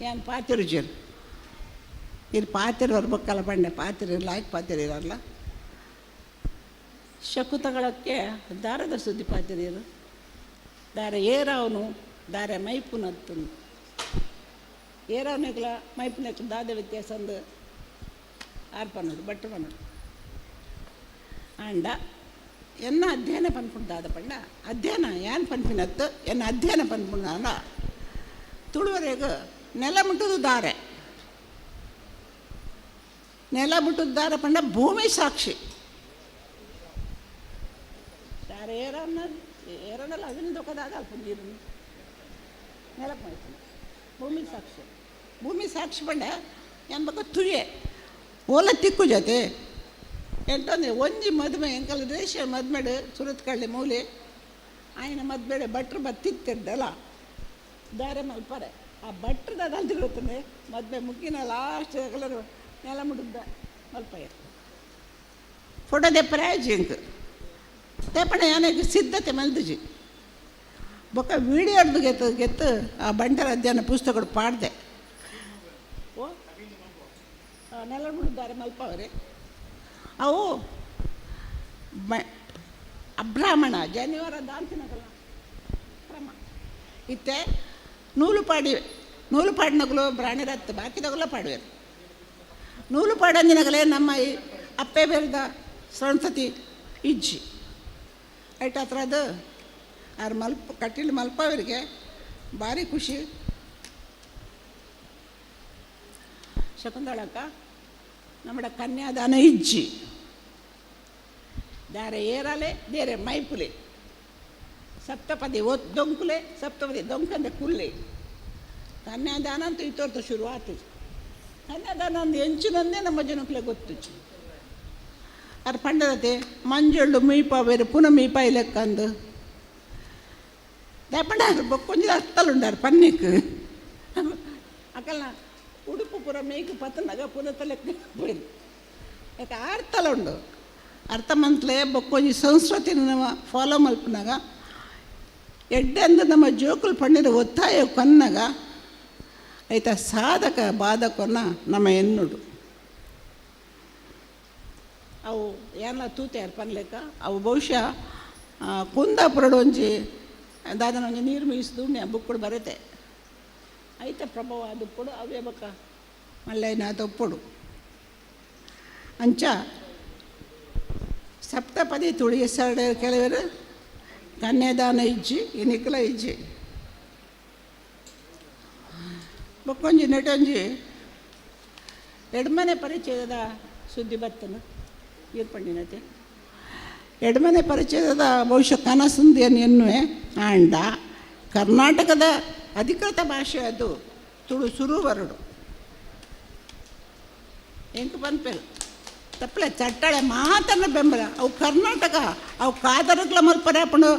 ಏನ್ ಪಾತಿರುಜಿರು ಇಲ್ಲಿ ಪಾತಿರು ಬರ್ಬೇಕಲ್ಲ ಪಂಡೆ ಪಾತಿರು ಲಾಯ್ಕ್ ಪಾತಿರು ಇರಲ್ಲ. ಶಕುತಗಳಕ್ಕೆ ದಾರದ ಸುದ್ದಿ ಪಾತಿರಿರು ದಾರ ಏರಾವನು ದಾರ ಮೈಪುನತ್ತನು ಏರಾವನೆಗ್ಲ ಮೈಪುನಕ್ಕೆ ದಾದ ವ್ಯತ್ಯಾಸ ಅಂದು ಆರ್ಪನೋಡು ಬಟ್ಟು ಪನ್ನೋಡು. ಆಂಡ ಎನ್ನ ಅಧ್ಯಯನ ಪನ್ಪುಂಡು ದಾದ ಪಂಡ ಅಧ್ಯಯನ ಏನ್ ಪನ್ಪಿನತ್ತು ಎನ್ನ ಅಧ್ಯಯನ ಪನ್ಪುಂಡ ತುಳುವರೆಗ ನೆಲ ಮುಟ್ಟುದು ದಾರೆ ನೆಲ ಮುಟ್ಟುದು ದಾರೆ ಪಂಡ ಭೂಮಿ ಸಾಕ್ಷಿ ದಾರೆ ಏರನ್ನ ಏರನಲ್ಲ ಅದನ್ನ ದೊಕ್ಕದಾದ ಅಲ್ಪ ನೀರು ನೆಲಕ್ಕೆ ಮಾಡ್ತೀನಿ ಭೂಮಿ ಸಾಕ್ಷಿ ಭೂಮಿ ಸಾಕ್ಷಿ ಪಂಡ ಏನ್ ಬಕ್ಕ ತುಯೆ ಓಲ ತಿಕ್ಕು ಜೊತೆ ಎಂಟಂದ್ರೆ ಒಂಜಿ ಮದುವೆ ಎಂಕಲ್ ದೇಶ ಮದ್ಮೆಡು ಸುರತ್ಕಳ್ಳಿ ಮೂಲೆ ಆಯ್ನ ಮದ್ಮೆಡೆ ಭಟ್ರು ಬತ್ತಿತ್ತಿರ್ದಲ್ಲ ದಾರೆ ಮಲ್ಪರೆ ಆ ಭಟ್ರು ದಾದಲ್ತಿರುತ್ತದೆ ಮದ್ವೆ ಮುಗ್ಗಿನ ಲಾಸ್ಟ್ ಕಲರ್ ನೆಲ ಮುಡುದ್ದ ಮಲ್ಪಯ್ಯ ಫೋಟೋ ದೆಪ್ಪರೆ ಜಿಂಕ್ ತೇಪಣ ಯಾನಕ್ಕೆ ಸಿದ್ಧತೆ ಮಲ್ದುಜಿ ಬೊಕ್ಕ ವೀಡಿಯೋಡ್ದು ಗೆತ್ತು ಗೆತ್ತು ಆ ಬಂಟರ ಅಧ್ಯಯನ ಪುಸ್ತಕಗಳು ಪಾಡ್ದೆ ಓ ನೆಲ ಮುಡುತ್ತಾರೆ ಮಲ್ಪವರೆ ಅವು ಅಬ್ರಾಹ್ಮಣ ಜನಿವಾರ ದಾಂತಿನಗಲ ಕ್ರಮ ಇತ್ತೆ ನೂಲು ಪಾಡಿ ನೂಲು ಪಾಡಿನಗಲು ಬ್ರಾಣಿರತ್ತು ಬಾಕಿದಗಲ ಪಾಡುವರು ನೂಲು ಪಾಡಂದಿನಗಲೇ ನಮ್ಮ ಈ ಅಪ್ಪೆ ಬೇರ್ದ ಸಂತತಿ ಇಜ್ಜಿ ಐಟ್ ಹತ್ರ ಅದು ಆರು ಮಲ್ಪ ಕಟೀಲು ಮಲ್ಪವರಿಗೆ ಭಾರಿ ಖುಷಿ. ಶಕುಂತಳಕ್ಕ ನಮ್ಮಡ ಕನ್ಯಾದಾನ ಇಜ್ಜಿ ದಾರೆ ಏರಲೆ ದೇರೆ ಮೈಪುಲೆ ಸಪ್ತಪದಿ ದೊಂಕುಲೆ ಸಪ್ತಪದಿ ದೊಂಕಂದೆ ಕುಲ್ಲೆ ಕನ್ಯಾದಾನ ಅಂತ ಇತ್ತೋರ್ತ ಶುರುವಾತು. ಕನ್ಯಾದಾನ ಅಂದು ಎಂಚಿನಂದೇ ನಮ್ಮ ಜನಕ್ಕಲೆ ಗೊತ್ತುಚ್ಚು ಅರ್ ಪಂಡರತೆ ಮಂಜೊಳ್ಳು ಮೀಪ ಬೇರೆ ಪುನಃ ಮೀಪ ಇಲೆಕ್ಕಂದು ದಪಂಡಾರು ಬೊಕ್ಕೊಂಜಿ ಅರ್ಥಲುಂಡಾರು ಪನ್ನಿಕ್ ಅಕಲ್ನ ಉಡುಪು ಪುರ ಮೇಯ್ಕು ಪತ್ತನಾಗ ಪುನಃ ತಲೆಕ್ ಪೋಯಿರು ಯಾಕೆ ಅರ್ಥಲ ಉಂಡು ಅರ್ಥ ಮಂತ್ಲೆ ಬೊಕ್ಕೊಂಜಿ ಸಂಸ್ಕೃತಿ ನಮ್ಮ ಫಾಲೋ ಮಲ್ಪನಾಗ ಎಡ್ಡೆ ಅಂದು ನಮ್ಮ ಜೋಕುಲು ಪಂಡಿರ ಒತ್ತಾಯ ಕೊನ್ನಾಗ ಐತ ಸಾಧಕ ಬಾಧಕನ್ನ ನಮ್ಮ ಎನ್ನುಡು ಅವು ಏನ ತೂತೆ ಪನ್ಲೆಕ್ಕ ಅವು ಬಹುಶಃ ಕುಂದಾಪುರಡು ಒಂಜಿ ದಾದನ ಒಂಜಿ ನೀರು ಮೀಸ್ದು ಬುಕ್ಕುಡು ಬರತೆ ಐತ ಪ್ರಭಾವ ಅದು ಅವೇ ಬಕ್ಕ ಮಲ್ಲೈನ ತಪ್ಪುಡು ಅಂಚ ಸಪ್ತಪದಿ ತುಳಿಯಸಾಡ ಕೆಲವರು ಕನ್ಯಾದಾನ ಇಜ್ಜಿ ಇನಿಕ್ಲ ಇಜ್ಜಿ ಬೊಕ್ಕೊಂಜಿ ನೆಟೊಂಜಿ ಎಡ್ಮನೆ ಪರಿಚಯದ ಸುದ್ದಿ ಬತ್ತನು ಈರ್ಪಂಡಿನತೆ ಎಡ್ಮನೆ ಪರಿಚಯದ ಬಹುಶಃ ಕನಸುಂದು ಎನ್ನುವೆ. ಆಂಡ ಕರ್ನಾಟಕದ ಅಧಿಕೃತ ಭಾಷೆ ಅದು ತುಳು ಸುರು ಬರಡು ಎಂಕ್ ಪನ್ಪೆರ್ ತಪ್ಪಲೆ ಚಟ್ಟಳೆ ಮಾತನ್ನ ಬೆಂಬಲ. ಅವು ಕರ್ನಾಟಕ ಅವು ಕಾದರಗ್ಲ ಮಲ್ಪರೆ ಆಪುಂಡು,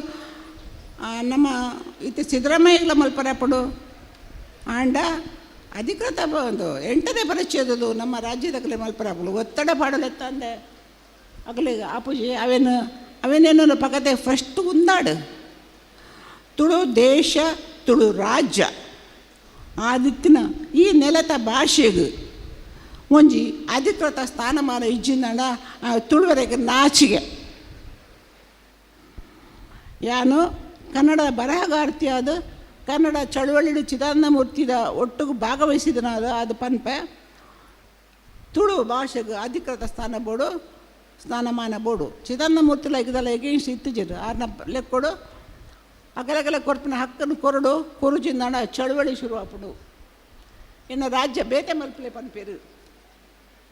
ನಮ್ಮ ಇತ್ತೆ ಸಿದ್ದರಾಮಯ್ಯಗ್ಲ ಮಲ್ಪರೆ ಆಪುಂಡು. ಆಂಡ ಅಧಿಕೃತ ಒಂದು ಎಂಟನೇ ಪರಿಚ್ಛೇದದು ನಮ್ಮ ರಾಜ್ಯದಗಲೆ ಮಲ್ಪರೆ ಆಪುಂಡು. ಒತ್ತಡ ಪಾಡಲೆತ್ತಂದೆ ಅಗಲಿಗೆ ಆಪುಜಿ. ಅವೇನು ಅವೇನೇನೋ ಪಗತೆ ಫಸ್ಟ್ ಉಂದಾಡು ತುಳು ದೇಶ ತುಳು ರಾಜ್ಯ ಆದಿತ್ತಿನ ಈ ನೆಲತ ಭಾಷೆಗೆ ಒಂಜಿ ಅಧಿಕೃತ ಸ್ಥಾನಮಾನ ಇಜ್ಜಿಂದಣ ತುಳುವರೆಗೆ ನಾಚಿಗೆ. ಯಾನು ಕನ್ನಡ ಬರಹಗಾರ್ತಿಯಾದ ಕನ್ನಡ ಚಳುವಳಿ ಚಿದಾನಂದಮೂರ್ತಿದ ಒಟ್ಟಿಗೆ ಭಾಗವಹಿಸಿದನಾದ ಅದು ಪನ್ಪೆ ತುಳು ಭಾಷೆಗೆ ಅಧಿಕೃತ ಸ್ಥಾನ ಬೋಡು, ಸ್ಥಾನಮಾನ ಬೋಡು. ಚಿದಾನಂದಮೂರ್ತಿಲ ಇದೆಲ್ಲ ಎಗೇನ್ಸ್ಟ್ ಇತ್ತಿಜಿರು ಆರ್ನ ಲೆಕ್ಕೊಡು ಅಗಲಗಲ ಕೊರ್ಪಿನ ಹಕ್ಕನ್ನು ಕೊರಡು ಕೊರುಜಿಂದಣ ಚಳುವಳಿ ಶುರು ಆಪುಂಡು. ಇನ್ನು ರಾಜ್ಯ ಬೇತೆ ಮಲ್ಪಲೆ ಪನ್ಪೇರು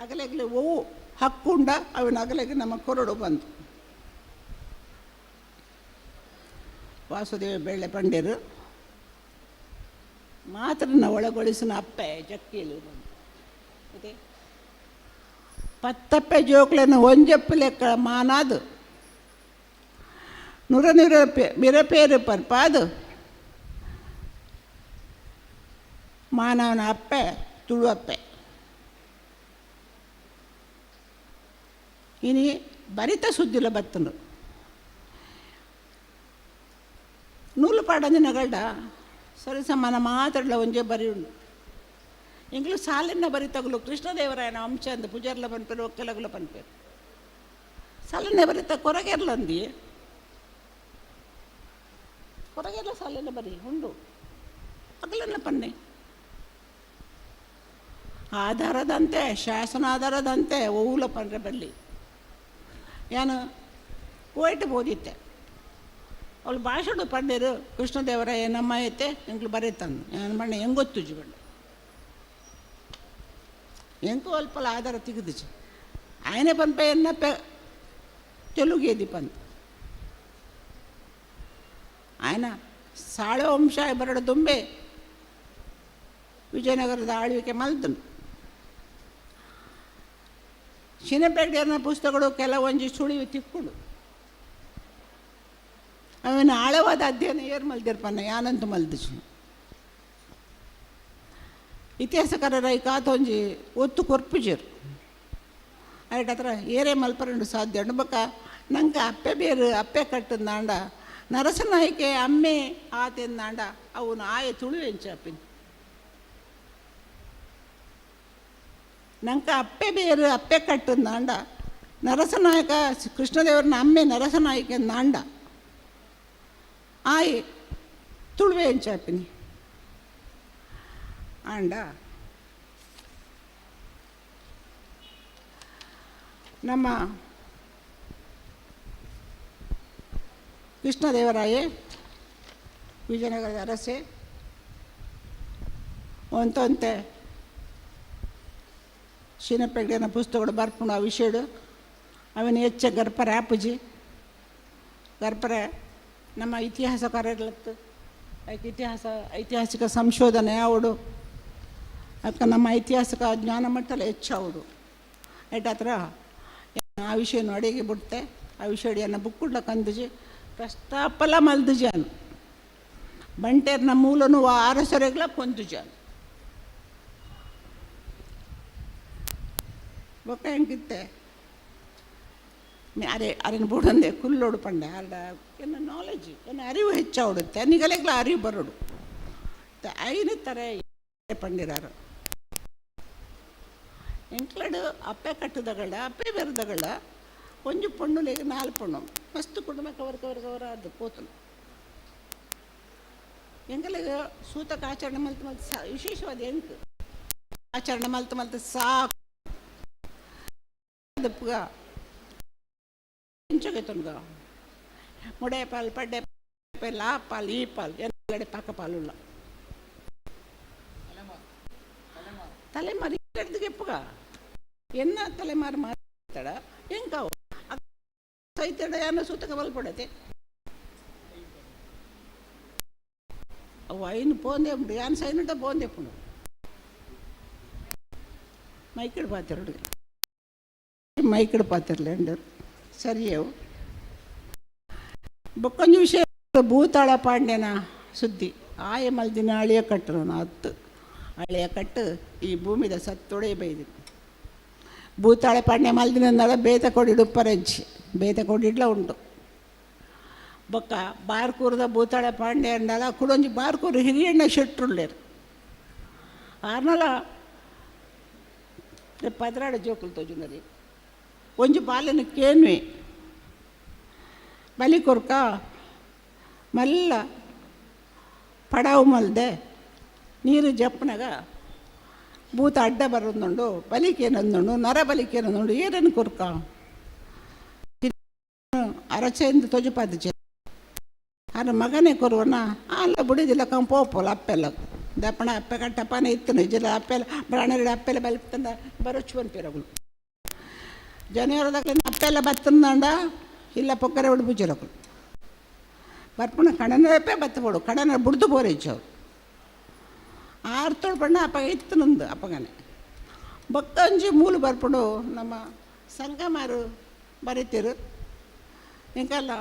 ಅಗಲೆಗಲೆ ಒವು ಹಕ್ಕುಂಡ ಅವನ ಅಗಲೆಗೆ ನಮ್ಮ ಕೊರಡು ಬಂತು. ವಾಸುದೇವ ಬೆಳ್ಳೆ ಪಂಡ್ಯರು ಮಾತ್ರನ ಒಳಗೊಳಿಸಿನ ಅಪ್ಪೆ ಜಕ್ಕೀಲು ಬಂತು. ಅದೇ ಪತ್ತಪ್ಪೆ ಜೋಕ್ಲೆನ ಒಂಜಪ್ಪು ಲೆಕ್ಕ ಮಾನಾದು ನುರ ನುರ ಮಿರಪೇರು ಪರ್ಪಾದು ಮಾನವನ ಅಪ್ಪೆ ತುಳುವಪ್ಪೆ. ಇನಿ ಬರಿತ ಸುದ್ದಿಲ ಬತ್ತನು ನೂಲು ಪಾಡಂದಿನಗಳ್ಡ ಸರಿ ಸಮಾನ ಮಾತಾಡಲ ಒಂಜೆ ಬರಿ ಉಂಡು. ಎಂಗ್ಲು ಸಾಲಿನ ಬರಿ ತಗುಲು ಕೃಷ್ಣದೇವರಾಯನ ಅಂಶ ಅಂದ ಪೂಜಾರ್ಲ ಪನ್ಪೇರು ಒಕ್ಕಲಗುಲ ಪನ್ಪೇರು ಸಾಲಿನ ಬರಿತ ಕೊರಗೆರ್ಲಂದಿ ಕೊರಗೆರ್ಲ ಸಾಲಿನ ಬರಿ ಉಂಡು ಅಗಲನ್ನ ಪನ್ನೆ ಆಧಾರದಂತೆ ಶಾಸನ ಆಧಾರದಂತೆ ಓವುಲ ಪನ್ರೆ ಬಲ್ಲಿ. ಯಾನು ಕೋಯಿಟ್ ಬೋದಿತ್ತೆ ಅವಳು ಭಾಷೆಡು ಪಂಡೇರು ಕೃಷ್ಣದೇವರಾಯ ನಮ್ಮ ಐತೆ ಎಂಕ್ಲು ಬರೀತಾನು ಯಾನು ಬಣ್ಣ ಹೆಂಗೊತ್ತುಜಿ ಬಣ್ಣ ಎಂಕು ಅಲ್ಪಲ ಆಧಾರ ತೆಗೆದುಚಿ ಆಯನೆ ಪನ್ಪೆ ಎನ್ನ ಪೆ ತೆಲುಗೇದಿ ಪಂತ ಆಯನ ಸಾಳೆ ವಂಶ ಬರಡ ದುಂಬೆ ವಿಜಯನಗರದ ಆಳ್ವಿಕೆ ಮಲ್ತನು. ಶಿನಪೇಟೆಯನ್ನ ಪುಸ್ತಕಗಳು ಕೆಲವೊಂಜಿ ಸುಳಿವು ತಿಕ್ಕುಡು ಅವನ ಆಳವಾದ ಅಧ್ಯಯನ ಏರ್ ಮಲ್ದಿರ್ಪನ್ನ ಯಾನಂತೂ ಮಲ್ದಿಚು. ಇತಿಹಾಸಕಾರರ ಈ ಕಾತೊಂಜಿ ಒತ್ತು ಕೊರ್ಪುಜರು ಐಟ್ ಹತ್ರ ಏರೇ ಮಲ್ಪರಂಡು ಸಾಧ್ಯ ಉಂಡು. ಬೊಕ್ಕ ನಂಗೆ ಅಪ್ಪೆ ಬೇರು ಅಪ್ಪೆ ಕಟ್ಟಂದಾಂಡ ನರಸನಾಯ್ಕೆ ಅಮ್ಮೆ ಆತೆಂದಾಂಡ ಅವನು ಆಯ ತುಳು ಎಂಚಾಪಿನ ನಂಗೆ ಅಪ್ಪೆ ಬೇರು ಅಪ್ಪೆ ಕಟ್ಟಂದಾಂಡ ನರಸನಾಯಕ ಕೃಷ್ಣದೇವರನ್ನ ಅಮ್ಮೆ ನರಸನಾಯಕ ನಾಂಡ ಆಯ್ ತುಳುವೆ ಎಂಚಾಪಿನಿ ಆಂಡ ನಮ್ಮ ಕೃಷ್ಣದೇವರಾಯೇ ವಿಜಯನಗರದ ಅರಸೆ ಒಂತೊಂತೆ ಶಿನಪೆಗ್ಡೆನ ಪುಸ್ತಕಗಳು ಬರ್ಪುಂಡು ಆ ವಿಷಯಡು ಅವನ ಹೆಚ್ಚ ಗರ್ಪರೆ ಆಪುಜಿ ಗರ್ಪರೆ ನಮ್ಮ ಇತಿಹಾಸಕಾರರ್ಲತ್ತು ಅದಕ್ಕೆ ಇತಿಹಾಸ ಐತಿಹಾಸಿಕ ಸಂಶೋಧನೆ ಆವಡು ಅದಕ್ಕೆ ನಮ್ಮ ಐತಿಹಾಸಿಕ ಜ್ಞಾನ ಮಟ್ಟಲ ಹೆಚ್ಚಾವಡು ಐಟ್ ಹತ್ರ ಆ ವಿಷಯನ ಅಡಿಗೆ ಬಿಡ್ತೆ ಆ ವಿಷಯ ಅಡಿಯನ್ನ ಬುಕ್ಕುಡ್ಲ ಕಂದುಜಿ ಪ್ರಸ್ತಾಪಲ ಮಲ್ದುಜಾನು ಬಂಟೇರ್ನ ಮೂಲನು ಅರಸರೆಗ್ಲ ಕೊಂದುಜಾನು ಬೊಕ್ಕ ಹೆಂಗಿತ್ತೆ ಅರೆ ಅರೆನ ಬುಡಂದೆ ಕುಲ್ಲೋಡು ಪಂಡೆ ಅರ್ಡ ಎನ್ನ ನಾಲೆಜ್ ಎನ್ನ ಅರಿವು ಹೆಚ್ಚಾವಡುತ್ತೆ ನಿಗಲೆಗ್ಲ ಅರಿವು ಬರೋಡು ಐನು ತರ ಪಂಡಿರಾರು ಎಂಕ್ಲಡು ಅಪ್ಪೆ ಕಟ್ಟುದಗಳ ಅಪ್ಪೆ ಬೆರೆದಗಳ ಒಂಜಿ ಪೊಣ್ಣುಲೆಗ್ ನಾಲ್ ಪೊಣ್ಣು ಮಸ್ತ್ ಕುಟುಂಬ ಕವರ್ ಕವರ್ ಕವರ್ ಅದು ಪೋತನು ಎಂಕಲೆಗ್ ಸೂತಕ ಆಚರಣೆ ಮಲ್ತು ಮಲ್ತು ಸಾ ವಿಶೇಷವಾದ ಎಂಕ್ ಆಚರಣೆ ಮಲ್ತು ಮಲ್ತು ಸಾಕು ದಪ್ಪುಗ ಎಂಚೊಗೆತುನ್ಗ ಮುಡೆ ಪಾಲ್ ಪಡ್ಡೆ ಪಾಲ್ ಆ ಪಾಲ್ ಈ ಪಾಲ್ ಎಲ್ಲಡೆ ಪಾಕ ಪಾಲುಲ್ಲ ತಲೆಮಾರು ಎಪ್ಪುಗ ಎನ್ನ ತಲೆಮಾರು ಮಾತಾಡ ಎಂಕಾವು ಸೈತೆಡ ಯಾನ ಸೂತಕ ಬಲ್ಪಡತೆ ಅವು ಐನು ಪೋಂದೆ ಉಂಡು ಯಾನ್ ಸೈನುಟ ಪೋಂದೆ ಪುಂಡು ಮೈಕಿಡ್ ಪಾತಿರುಡು ಮೈಕಿಡ್ ಪಾತಿರ್ಲೇಂಡರು ಸರಿಯವು. ಬೊಕ್ಕೊಂಜಿ ವಿಷಯ ಭೂತಾಳ ಪಾಂಡ್ಯನ ಸುದ್ದಿ ಆಯ ಮಲ್ದಿನ ಅಳಿಯ ಕಟ್ಟರು ಹತ್ತು ಅಳಿಯ ಕಟ್ಟು ಈ ಭೂಮಿದ ಸತ್ತೊಡೆ ಬೈದಿ ಭೂತಾಳ ಪಾಂಡ್ಯ ಮಲ್ದಿನ ಬೇತ ಕೊಡಿಡು ಪರಂಚಿ ಬೇತ ಕೊಡಿಡ್ಲ ಉಂಟು. ಬೊಕ್ಕ ಬಾರ್ಕೂರದ ಭೂತಾಳ ಪಾಂಡ್ಯ ಅಂಡಲ ಕುಡೊಂಜಿ ಬಾರ್ಕೂರು ಹಿರಿಯಣ್ಣ ಶೆಟ್ರುಳ್ಳೇರು ಆರ್ನಲ 12 ಜೋಕುಲು ತೋಜುನರಿ ಒಂಜಿ ಬಾಲೆನ ಕೇನ್ವೆ ಬಲಿ ಕೊರ್ಕ ಮಲ್ಲ ಪಡಾವು ಮಲ್ದೆ ನೀರು ಜಪ್ಪನಾಗ ಭೂತ ಅಡ್ಡ ಬರೋದುಂಡು ಬಲಿಕೇನಂದುಂಡು ನರ ಬಲಿಕೇನಂದುಂಡು ಏರನ್ನು ಕೊರ್ಕ ಅರಚೆಂದು ತೊಜುಪಾದ ಆರ ಮಗನೇ ಕೊರುವನ ಅಲ್ಲ ಬುಡಿದಿಲ್ಲ ಕಂಪೋಪೋಲ ಅಪ್ಪೆಲ್ಲ ದಪ್ಪಣ ಅಪ್ಪೆ ಕಟ್ಟಪ್ಪನೇ ಇತ್ತು ನಿಜ ಅಪ್ಪೆಲ್ಲ ಬ್ರಾಣರಿ ಅಪ್ಪೆಲ್ಲ ಬಲ್ಪಂದ ಬರೋಚು ಪನ್ಪಿರಗುಲು ಜನವರದಾಗ ಅಪ್ಪೆಲ್ಲ ಬತ್ತಂದಂಡ ಇಲ್ಲ ಪೊಕ್ಕರೆ ಉಡುಪು ಪೂಜೆರಕುಲು ಬರ್ಪುಣ ಕಣನಪ್ಪೆ ಬತ್ತ ಬೋಡು ಕಣನ ಬುಡ್ದು ಬೋರೇಚವ್ರು ಆರ್ತೋಳು ಬಣ್ಣ ಅಪ್ಪ ಇತ್ತು ನಂದು ಅಪ್ಪಗನೆ ಬೊಕ್ಕಂಜಿ ಮೂಲು ಬರ್ಪುಂಡು ನಮ್ಮ ಸಂಗಮಾರು ಬರೀತಿರು ಇಂಕಲ್ಲ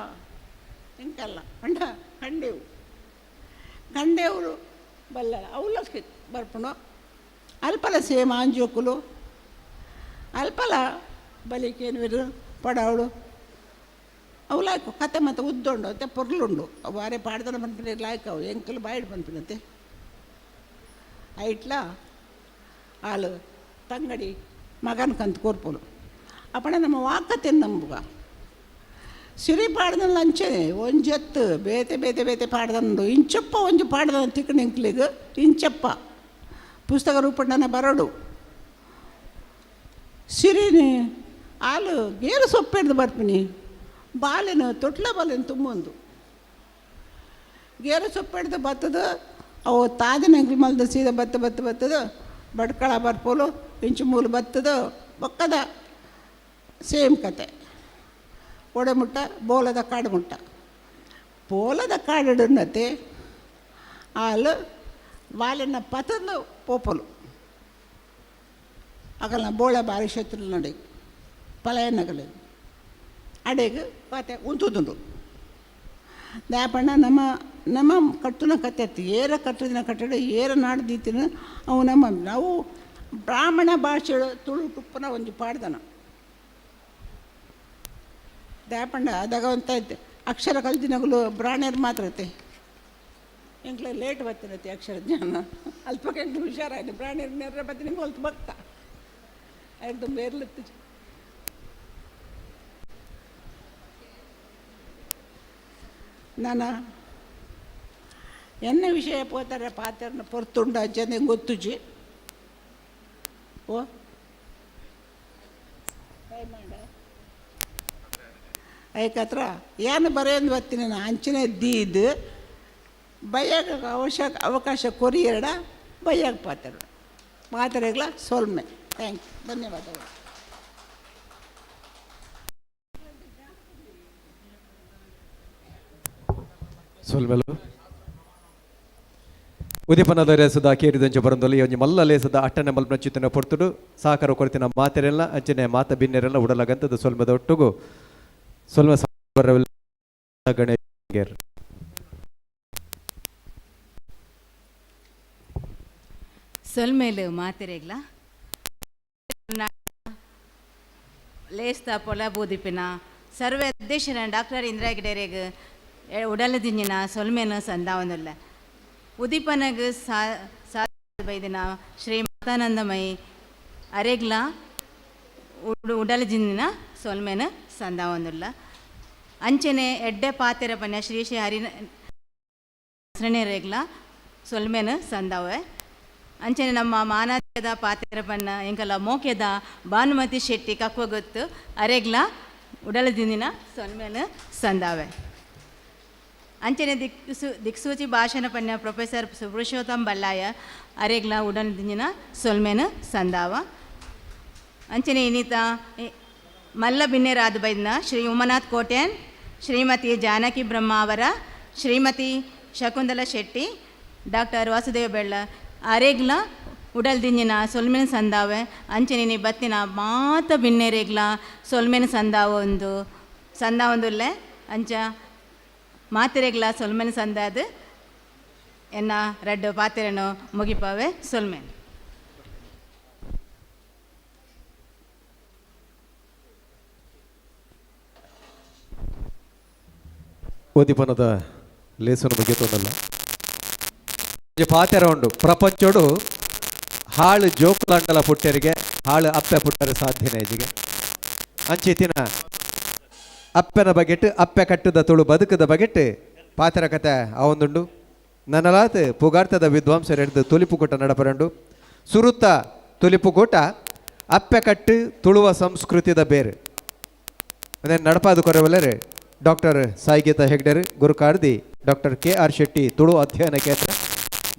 ಇಂಕಲ್ಲ ಅಂಡ ಕಂಡೇವು ಕಂಡೇವರು ಬಲ್ಲ ಅವಲ ಬರ್ಪುಂಡು ಅಲ್ಪಲ ಸೇಮ್ ಆಂಜೋಕುಲು ಅಲ್ಪಲ ಬಲಿಕೇನುವಿರು ಪಡವಳು ಅವು ಲಾಯ್ಕು ಕತೆ ಮತ್ತು ಉದ್ದುಂಡು ಅತ್ತೆ ಪೊರ್ಲುಂಡು ಅವು ಅರೆ ಪಾಡ್ದನ ಪನ್ಪಿನ ಲಾಯ್ಕ್ ಅವು ಎಂಕಲು ಬಾಯಿಡ್ ಪನ್ಪಿನಂತೆ ಐಟ್ಲ ಆಳು ತಂಗಡಿ ಮಗನ ಕಂತು ಕೋರ್ಪೋಲು ಅಪ್ಪಣೆ ನಮ್ಮ ವಾಕತೆ ನಂಬುಗ ಸಿರಿ ಪಾಡ್ದನ ಅಂಚನೆ ಒಂಜೆತ್ತು ಬೇತೆ ಬೇತೆ ಬೇತೆ ಪಾಡ್ದಂಡು ಇಂಚಪ್ಪ ಒಂಜಿ ಪಾಡ್ದನ ತಿಕ್ಕಣ ಎಂಕ್ಲಿಗ್ ಇಂಚಪ್ಪ ಪುಸ್ತಕ ರೂಪಣ್ಣನ ಬರಡು ಸಿರಿನಿ ಆಲು ಗೇರು ಸೊಪ್ಪೆಡ್ದು ಬರ್ಪಿನಿ ಬಾಲೆನ ತೊಟ್ಲ ಬಾಲೆನ ತುಂಬೊಂದು ಗೇರು ಸೊಪ್ಪೆಡ್ದು ಬತ್ತದ ಅವು ತಾದಿನ ಎಂಕ್ಲು ಮಲ್ದ ಸೀದಾ ಬತ್ತ ಬತ್ತ ಬತ್ತದ ಬಡ್ಕಳ ಬರ್ಪೋಲು ಇಂಚು ಮೂಲು ಬತ್ತದ ಬೊಕ್ಕದ ಸೇಮ್ ಕತೆ ಒಡೆಮುಟ್ಟ ಬೋಲದ ಕಾಡು ಮುಟ್ಟ ಬೋಲದ ಕಾಡುನ್ನತೆ ಆಲು ಬಾಲೆನ ಪತಂದು ಪೋಪಲು ಅಗಲ್ನ ಬೋಳ ಬಾರಿ ಶತ್ರು ನಡೆ ಪಲಾಯನಗಲು ಅಡೆಗೆ ಪಾತೆ ಉಂತುದುಂಡು ದಾಪಣ್ಣ ನಮ್ಮ ನಮ್ಮ ಕಟ್ಟುನ ಕತೆ ಅತ್ತು ಏರ ಕಟ್ಟುದಿನ ಕಟ್ಟಡ ಏರ ನಾಡ್ದಿತ್ತಿನ ಅವು ನಮ್ಮ ನಾವು ಬ್ರಾಹ್ಮಣ ಭಾಷೆ ತುಳು ಟುಪ್ಪನ ಒಂಜಿ ಪಾಡ್ದನ ದಾಪಣ್ಣ ಅದಾಗ ಅಂತ ಅಕ್ಷರ ಕಲ್ತಿನಗಲು ಬ್ರಾಹ್ಮಣರು ಮಾತ್ರ ಐತೆ ಎಂಕ್ಲ ಲೇಟ್ ಬತ್ತಿನತಿ ಅಕ್ಷರ ಜ್ಞಾನ ಅಲ್ಪ ಎಂಕ್ಲು ಹುಷಾರಾಯ್ತು ಬ್ರಾಹ್ಮಣರು ನೆರ್ರ ಬತ್ತಿ ನಿಮ್ಗೆ ಅಲ್ಪ ಭಕ್ತ ಆಯ್ತು ಬೇರ್ಲತ್ತು. ನಾನು ಎನ್ನ ವಿಷಯ ಪೋತಾರೆ ಪಾತ್ರನ ಪೊರ್ತುಂಡ ಜನ ಗೊತ್ತುಜಿ ಓ ಐಕತ್ರ ಏನು ಬರೆಯಂದು ಬರ್ತೀನಿ ನಾನು ಅಂಚನೆ ದೀದ್ ಬೈಯಾಗ ಅವಕಾಶ ಕೊರಿಯರಡ ಬೈಯಾಗ ಪಾತ್ರ ಪಾತ್ರೆಗಳ ಸೊಲ್ಮೆ. Thank you, ಧನ್ಯವಾದಗಳು. ಸೊಲ್ಮೆಲು ಉದೀಪನದ ರೇಸದ ಕೇರಿದಂಚ ಬರಂದಲ್ಲಿ ಒಂಜಿ ಮಲ್ಲ ಲೇಸದ ಅಟ್ಟನೆ ಮಲ್ಪನ ಚಿತ್ತನ ಪೊರ್ತುಡು ಸಾಕರ ಕೊರತಿನ ಮಾತೆರೆಲ್ಲ ಅಂಚನೆ ಮಾತ ಬಿನ್ನೆರೆಲ್ಲ ಉಡಲಗಂತದ ಸೊಲ್ಮೆದ ಒಟ್ಟುಗು ಸೊಲ್ಮೆ ಗಣೇಶ್ ಸೊಲ್ಮೇಲು ಮಾತೆರೆಗ್ಲ ಲೇಸ್ತ ಪೊಲ ಬೂದಿಪಿನ ಸರ್ವೆ ಅಧ್ಯಕ್ಷನ ಡಾಕ್ಟರ್ ಇಂದಿರಾ ಗಿಡೇರೆಗ್ ಉಡಲದಿಂಜಿನ ಸೊಲ್ಮೇನು ಸಂದಾವೊಂದುಲ್ಲ ಉದೀಪನಗ್ ಸಾ ಬೈದಿನ ಶ್ರೀ ಮಾತಾನಂದಮಯಿ ಅರೆಗ್ಲ ಉಡಲದಿಂಜಿನ ಸೊಲ್ಮೇನು ಸಂದಾವೊಂದುಲ್ಲ ಅಂಚನೆ ಎಡ್ಡೆ ಪಾತೆರ ಪನ್ಯ ಶ್ರೀ ಶ್ರೀ ಹರಿನ ರೇಗ್ಲ ಸೊಲ್ಮೇನು ಸಂದಾವೆ ಅಂಚನೆ ನಮ್ಮ ಮಾನಾದ ಪಾತೆರ ಪನ್ನ ಎಂಕಲ ಮೋಕೆದ ಭಾನುಮತಿ ಶೆಟ್ಟಿ ಕಕ್ವ ಗೊತ್ತು ಅರೆಗ್ಲ ಉಡಲದಿಂದಿನ ಸೊಲ್ಮೇನು ಸಂದಾವೆ ಅಂಚನೆ ದಿಕ್ಸೂಚಿ ಭಾಷಣ ಪನ್ಯ ಪ್ರೊಫೆಸರ್ ಪುರುಷೋತ್ತಮ್ ಬಲ್ಲಾಯ ಅರೆಗ್ಲ ಉಡಲದಿಂಜಿನ ಸೊಲ್ಮೇನು ಸಂದಾವ ಅಂಚನೆ ಇನ್ನಿತ ಮಲ್ಲ ಬಿನ್ನೆರಾದ ಬೈದ್ನ ಶ್ರೀ ಉಮನಾಥ್ ಕೋಟ್ಯಾನ್, ಶ್ರೀಮತಿ ಜಾನಕಿ ಬ್ರಹ್ಮಾವರ, ಶ್ರೀಮತಿ ಶಕುಂತಲಾ ಶೆಟ್ಟಿ, ಡಾಕ್ಟರ್ ವಾಸುದೇವ ಬೆಳ್ಳ ಅರೇಗ್ಲ ಉಡಲ್ ದಿಂಜಿನ ಸೊಲ್ಮೆನ ಸಂದಾವೆ. ಅಂಚನೆ ಬತ್ತಿನ ಮಾತ ಬಿನ್ನೆರೆಗ್ಲ ಸೊಲ್ಮೆನ ಸಂದಾವ ಒಂದು ಸಂದಾವೊಂದುಲ್ಲೆ. ಅಂಚ ಮಾತೆರೆಗ್ಲ ಸೊಲ್ಮೆನ ಸಂದಾದ ಎನ್ನ ರಡ್ಡು ಪಾತೆರನು ಮುಗಿಪಾವೆ. ಸೊಲ್ಮೆನ್. ಉದ್ದೀಪನದ ಲೇಸನು ಮುಗಿತೊಂದಲ್ಲ ಪಾತೆರ ಉಂಡು. ಪ್ರಪಂಚೋಡು ಹಾಳು ಜೋಕುಲಂಡಲ ಪುಟ್ಟರಿಗೆ ಹಾಳು ಅಪ್ಪೆ ಪುಟ್ಟರೆ ಸಾಧ್ಯನೇ ಇಜಿಗೆ. ಅಂಚಿತಿನ ಅಪ್ಪೆನ ಬಗೆಟ್ ಅಪ್ಪೆ ಕಟ್ಟದ ತುಳು ಬದುಕದ ಬಗೆಟ್ ಪಾತೆರ ಕತೆ ಆವೊಂದುಂಡು. ನನಲಾತ್ ಪುಗಾರ್ತದ ವಿದ್ವಾಂಸರೆಡ್ದು ತುಲಿಪುಕೂಟ ನಡಪರಂಡು. ಸುರುತ್ತ ತುಲಿಪುಕೂಟ ಅಪ್ಪೆ ಕಟ್ಟು ತುಳುವ ಸಂಸ್ಕೃತಿದ ಬೇರು ಅದೇ ನಡಪಾದು ಕೊರವಲ್ಲರೆ doctor ಸಾಯಿಗೀತಾ ಹೆಗ್ಡೆರ್, ಗುರುಕಾರ್ದಿ doctor K R Shetty, Tulu ಅಧ್ಯಯನ ಕೇಂದ್ರ,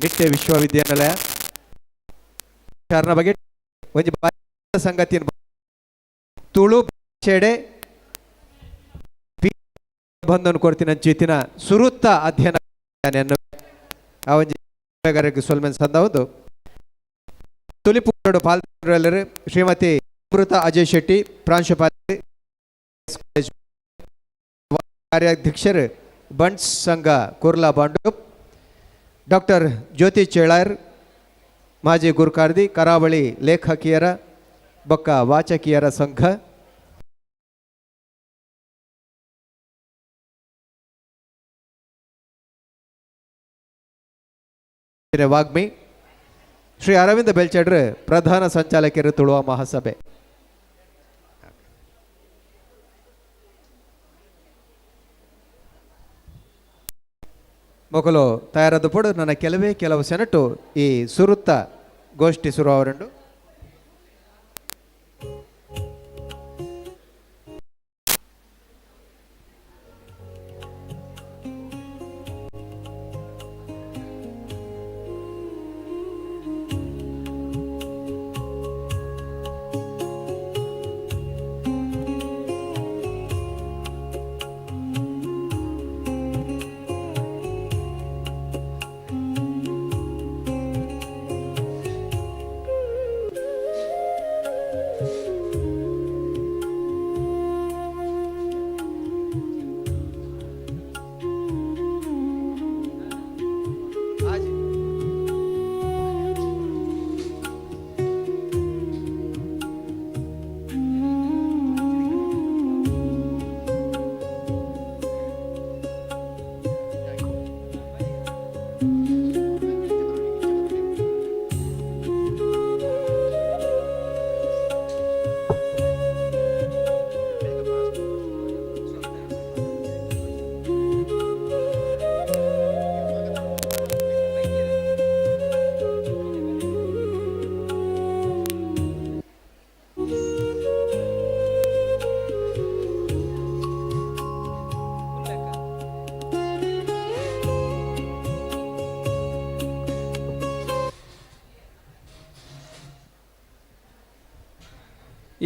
ನಿಟ್ಟೆ ವಿಶ್ವವಿದ್ಯಾನಿಲಯ. ಬಗ್ಗೆ ಒಂಜಿ ಸಂಗತಿ ತುಳು ಭಾಷೆಡೆ ಬಂಧನ ಕೊಡ್ತೀನಿ ಅಂಚಿತಿನ ಸುರುತ್ತ ಅಧ್ಯಯನ ಆ ಒಂಜಿ ಸೊಲ್ಮೆನ್ ಸಂದವುದು. ತುಲಿಪು ಪಾಲ್ಗೊಳ್ಳರು ಶ್ರೀಮತಿ ಅಮೃತ ಅಜಯ್ ಶೆಟ್ಟಿ, ಪ್ರಾಂಶುಪಾಲ, ಕಾರ್ಯಾಧ್ಯಕ್ಷರು ಬಂಟ್ಸ್ ಸಂಘ ಕುರ್ಲಾ ಬಾಂಡೂಪ್, ಡಾಕ್ಟರ್ ಜ್ಯೋತಿ ಚೇಳಾರ್, ಮಾಜಿ ಗುರುಕಾರ್ದಿ, ಕರಾವಳಿ ಲೇಖಕಿಯರ ಬೊಕ್ಕ ವಾಚಕಿಯರ ಸಂಘ, ವಾಗ್ಮಿ ಶ್ರೀ ಅರವಿಂದ ಬೆಲ್ಚಡ್ರು, ಪ್ರಧಾನ ಸಂಚಾಲಕರು ತುಳುವ ಮಹಾಸಭೆ. ಮೊಕಲು ತಯಾರಾದ ಪೋಡು ನನ್ನ ಕೆಲವೇ ಕೆಲವು ಸೆನಟು ಈ ಸುರುತ್ತ ಗೋಷ್ಠಿ ಸುರು ಅವರಂಡು.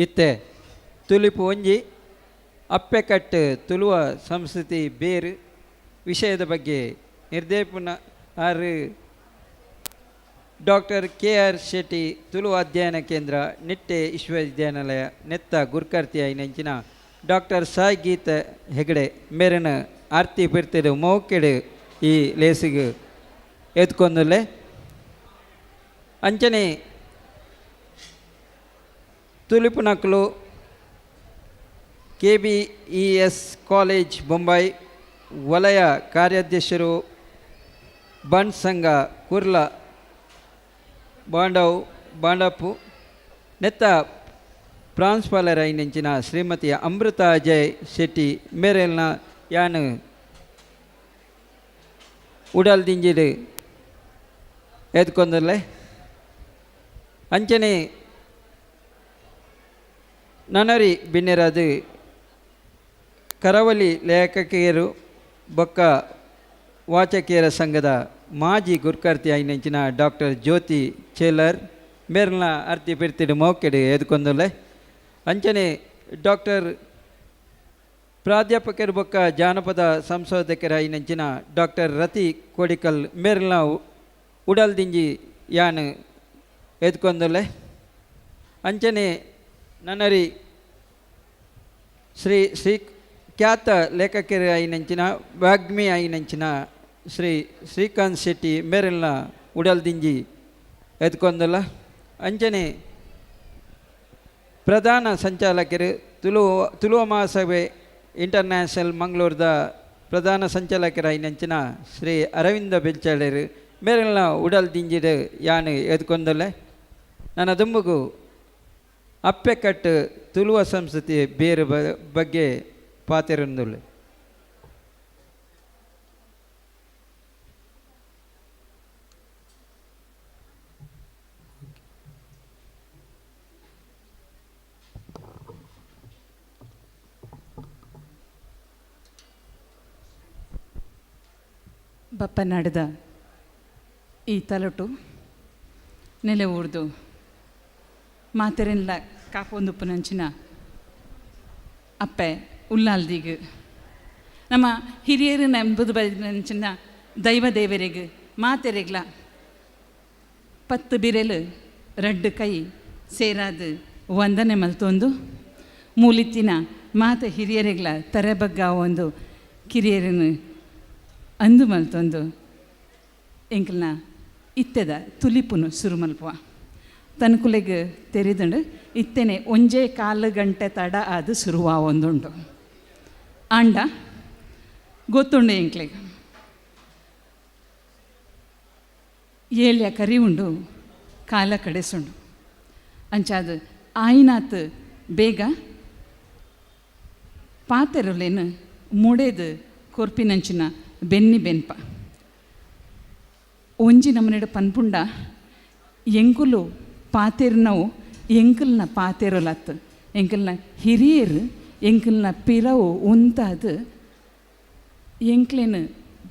ಇತ್ತೆ ತುಲಿಪು ಒಂಜಿ ಅಪ್ಪೆಕಟ್ಟು ತುಳುವ ಸಂಸ್ಕೃತಿ ಬೇರು ವಿಷಯದ ಬಗ್ಗೆ ನಿರ್ದೇಪನ ಆರು doctor K R Shetty, Tulu ಅಧ್ಯಯನ ಕೇಂದ್ರ, ನಿಟ್ಟೆ ವಿಶ್ವವಿದ್ಯಾನಿಲಯ, ನೆತ್ತ ಗುರ್ಕರ್ತಿ ಐನಂಚಿನ ಡಾಕ್ಟರ್ ಸಾಯಿ ಗೀತ ಹೆಗಡೆ ಮೇರನ ಆರ್ತಿ ಪಿರ್ತಿಡು ಮೋಕೆಡು ಈ ಲೇಸಿಗೆ ಎತ್ಕೊಂದುಲ್ಲೆ. ಅಂಚನೆ ತುಲಿಪುನಕ್ಲು K B E S college Bombay ವಲಯ ಕಾರ್ಯಾಧ್ಯಕ್ಷರು, ಬಂಟ್ ಸಂಘ ಕುರ್ಲಾ ಬಾಂಡವ್ ಬಾಂಡಪ್ಪು ನೆತ್ತ ಪ್ರಾಂಶುಪಾಲರಾಯಿನಂಚಿನ ಶ್ರೀಮತಿ ಅಮೃತ ಅಜಯ್ ಶೆಟ್ಟಿ ಮೇರೆಲ್ನ ಯಾನು ಉಡಲ್ ದಿಂಜಿಡು ಎತ್ಕೊಂದಲ್ಲೆ. ಅಂಚನೆ ನನರಿ ಬಿನ್ನೆರಾದು ಕರಾವಳಿ ಲೇಖಕಿಯರು ಬೊಕ್ಕ ವಾಚಕಿಯರ ಸಂಘದ ಮಾಜಿ ಗುರ್ಕರ್ತಿ ಐನಂಚಿನ ಡಾಕ್ಟರ್ ಜ್ಯೋತಿ ಚೇಲರ್ ಮೇರ್ನ ಅರ್ತಿ ಪಿರ್ತಿಡು ಮೋಕೆಡು ಎದ್ಕೊಂದುಲ್ಲೆ. ಅಂಚನೆ ಡಾಕ್ಟರ್ ಪ್ರಾಧ್ಯಾಪಕರು ಬೊಕ್ಕ ಜಾನಪದ ಸಂಶೋಧಕರ ಐನಂಚಿನ ಡಾಕ್ಟರ್ ರತಿ ಕೋಡಿಕಲ್ ಮೇರ್ಲ ಉಡಲ್ದಿಂಜಿ ಯಾನ್ ಎದ್ಕೊಂದುಲ್ಲೆ. ಅಂಚನೆ ನನರಿ ಶ್ರೀ ಶ್ರೀ ಖ್ಯಾತ ಲೇಖಕರ ಐನಂಚಿನ ವಾಗ್ಮಿ ಐನಂಚಿನ ಶ್ರೀ ಶ್ರೀಕಾಂತ್ ಶೆಟ್ಟಿ ಮೇರೆಲ್ಲ ಉಡಲ್ದಿಂಜಿ ಎದ್ಕೊಂದುಲ್ಲ. ಅಂಚನೆ ಪ್ರಧಾನ ಸಂಚಾಲಕರು ತುಳುವ ಮಹಾಸಭೆ ಇಂಟರ್ನ್ಯಾಷನಲ್ ಮಂಗಳೂರದ ಪ್ರಧಾನ ಸಂಚಾಲಕರ ಐನಂಚಿನ ಶ್ರೀ ಅರವಿಂದ ಬೆಲ್ಚಾಳರು ಮೇರೆಲ್ಲ ಉಡಲ್ ದಿಂಜಿಡು ಯಾನ್ ಎದ್ಕೊಂದುಲ್ಲೆ. ನನ್ನ ದುಂಬುಗು ಅಪ್ಪೆಕಟ್ಟು ತುಳುವ ಸಂಸ್ಕೃತಿ ಬೇರೆ ಬಗ್ಗೆ ಪಾತೆರೊಂದುಲ್ಲೆ. ಬಪ್ಪನಾಡದ ಈ ತಲಟು ನೆಲೆ ಊರ್ದು ಮಾತೆರೆನ್ಲ ಕಾಪೊಂದುಪ್ಪುನಂಚಿನ ಅಪ್ಪೆ ಉಲ್ಲಾಲ್ದಿಗ್ ನಮ್ಮ ಹಿರಿಯರು ನಂಬುದು ಬೈದಿನಂಚಿನ ದೈವ ದೇವರಿಗೆ ಮಾತೆರೆಗ್ಲ ಪತ್ತು ಬಿರೆಲು ರಡ್ಡು ಕೈ ಸೇರಾದ ವಂದನೆ ಮಲ್ತೊಂದು ಮೂಲಿತ್ತಿನ ಮಾತ ಹಿರಿಯರಿಗ್ಲ ತರೆಬಗ್ಗ ಒಂದು ಕಿರಿಯರನ್ನು ಅಂದು ಮಲ್ತೊಂದು ಎಂಕಲ್ನ ಇತ್ತೆದ ತುಲಿಪುನು ಸುರು ಮಲ್ಪುವ ತನ್ಕುಲೆಗ್ ತೆರಿದಂಡು ಇತ್ತೆನೆ ಒಂಜೇ ಕಾಲು ಗಂಟೆ ತಡ ಅದು ಶುರುವಾವೊಂದುಂಡು ಆಂಡ ಗೊತ್ತುಂಡು ಎಂಕ್ಲೆಗ್ ಏಳ್ಯ ಕರಿ ಉಂಡು ಕಾಲ ಕಡೆಸುಂಡು ಅಂಚಾದ ಆಯಿನಾತ್ ಬೇಗ ಪಾತೆರೊಲೆನ್ ಮುಡೆದು ಕೊರ್ಪಿನಂಚಿನ ಬೆನ್ನಿ ಬೆನ್ಪ ಒಂಜಿ ನಮನೆಡು ಪನ್ಪುಂಡ ಎಂಕುಲು ಪಾತೆರ್ನವು ಎಂಕಲ್ನ ಪಾತೆರೊಲತ್ತು ಎಂಕಲ್ನ ಹಿರಿಯರು ಎಂಕಲ್ನ ಪಿರವು ಉಂತಾದ ಎಂಕ್ಲೇನು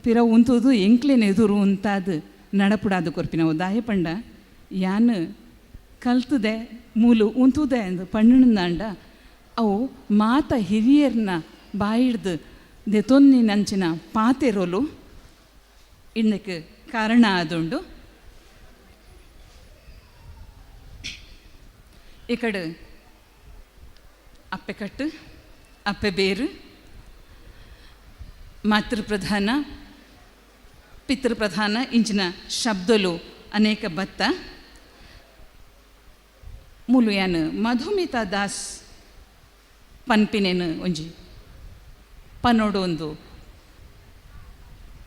ಪಿರವು ಉಂತುದು ಎಂಕ್ಲೇನು ಎದುರು ಉಂತಾದ ನಡಪುಡಾದ ಕೊರ್ಪಿನವು ದಾಯ ಪಂಡ ಯಾನ್ ಕಲ್ತದೆ ಮೂಲು ಉಂತುದೆ ಅಂದು ಪಣ್ಣಂದಾಂಡ ಅವು ಮಾತ ಹಿರಿಯರ್ನ ಬಾಯಿಡ್ದು ದೆತೊನ್ನಿನಂಚಿನ ಪಾತೆರೊಲು ಇನ್ನಕ್ಕೆ ಕಾರಣ ಆದುಂಡು. ಈ ಕಡೆ ಅಪ್ಪೆ ಕಟ್ಟು ಅಪ್ಪೆ ಬೇರು ಮಾತೃಪ್ರಧಾನ ಪಿತೃಪ್ರಧಾನ ಇಂಚಿನ ಶಬ್ದಲು ಅನೇಕ ಬತ್ತ ಮೂಲು ಯಾನ್ ಮಧುಮಿತಾ ದಾಸ್ ಪನ್ಪಿನೇನು ಒಂಜಿ ಪನೋಡು ಒಂದು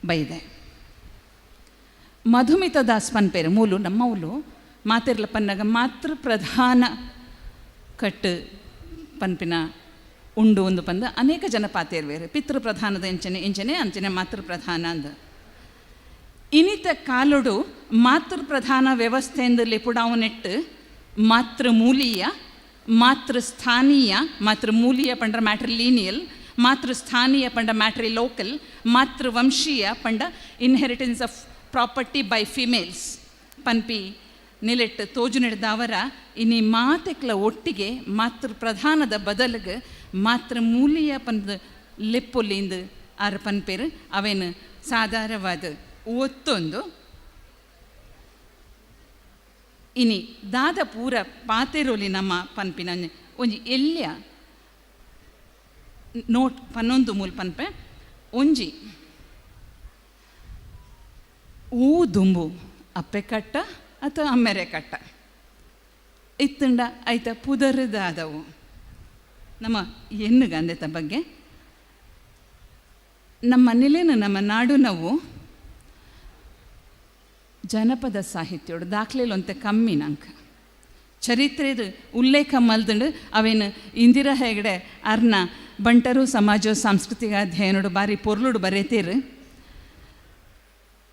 ಬೈದೆ ಮಧುಮಿತಾ ದಾಸ್ ಪನ್ಪೇರು ಮೂಲು ನಮ್ಮೌಲು ಮಾತಿರ್ಲ ಪನ್ನಾಗ ಮಾತೃ ಪ್ರಧಾನ ಕಟ್ಟು ಪನ್ಪಿನ ಉಂಡು ಒಂದು ಪಂದ ಅನೇಕ ಜನ ಪಾತೇರ್ವೇರು ಪಿತೃ ಪ್ರಧಾನದ ಎಂಚನೆ ಎಂಚನೆ ಅಂಚನೆ ಮಾತೃ ಪ್ರಧಾನ ಅಂದ ಇನಿತ ಕಾಲೊಡು ಮಾತೃ ಪ್ರಧಾನ ವ್ಯವಸ್ಥೆಯಿಂದ ಲೆಪುಡಾವು ನೆಟ್ಟು ಮಾತೃಮೂಲೀಯ ಮಾತೃಸ್ಥಾನೀಯ ಮಾತೃಮೂಲೀಯ ಪಂಡ್ರ ಮ್ಯಾಟ್ರಿಲೀನಿಯಲ್ ಮಾತೃಸ್ಥಾನೀಯ ಪಂಡ ಮ್ಯಾಟ್ರಿ ಲೋಕಲ್ ಮಾತೃವಂಶೀಯ ಪಂಡ inheritance of property by females ಪನ್ಪಿ ನಿಲೆಟ್ಟು ತೋಜು ನಡೆದವರ ಇನಿ ಮಾತೆಕ್ಲ ಒಟ್ಟಿಗೆ ಮಾತೃ ಪ್ರಧಾನದ ಬದಲಿಗೆ ಮಾತೃಮೂಲೀಯ ಪಂದ ಲೆಪ್ಪೊಲ್ಲಿಂದು ಆರು ಪನ್ಪೇರು ಅವೇನು ಸಾಧಾರವಾದ ಒತ್ತೊಂದು ಇನಿ ದಾದ ಪೂರ ಪಾತೆರೊಲಿ ನಮ್ಮ ಪನ್ಪಿನ ಒಂಜಿ ಎಲ್ಯ ನೋಟ್ ಪನ್ನೊಂದು ಮೂಲು ಪನ್ಪೆ ಒಂಜಿ ಊ ದುಂಬು ಅಪ್ಪೆ ಕಟ್ಟ ಅಥವಾ ಅಮ್ಮೆರೆ ಕಟ್ಟ ಇತ್ತುಂಡ ಐತ ಪುದರ್ದಾದವು ನಮ್ಮ ಎನ್ನುಗಂದೆತ ಬಗ್ಗೆ ನಮ್ಮ ನೆಲೆನ ನಮ್ಮ ನಾಡು ನಾವು ಜನಪದ ಸಾಹಿತ್ಯೋಡು ದಾಖಲೆಲೊಂತೆ ಕಮ್ಮಿ ನಂಗೆ ಚರಿತ್ರೆದು ಉಲ್ಲೇಖ ಮಲ್ದಂಡು ಅವೇನು ಇಂದಿರಾ ಹೆಗಡೆ ಅರ್ನ ಬಂಟರು ಸಮಾಜ ಸಾಂಸ್ಕೃತಿಕ ಅಧ್ಯಯನೋಡು ಬಾರಿ ಪೊರ್ಲುಡು ಬರೆತೀರು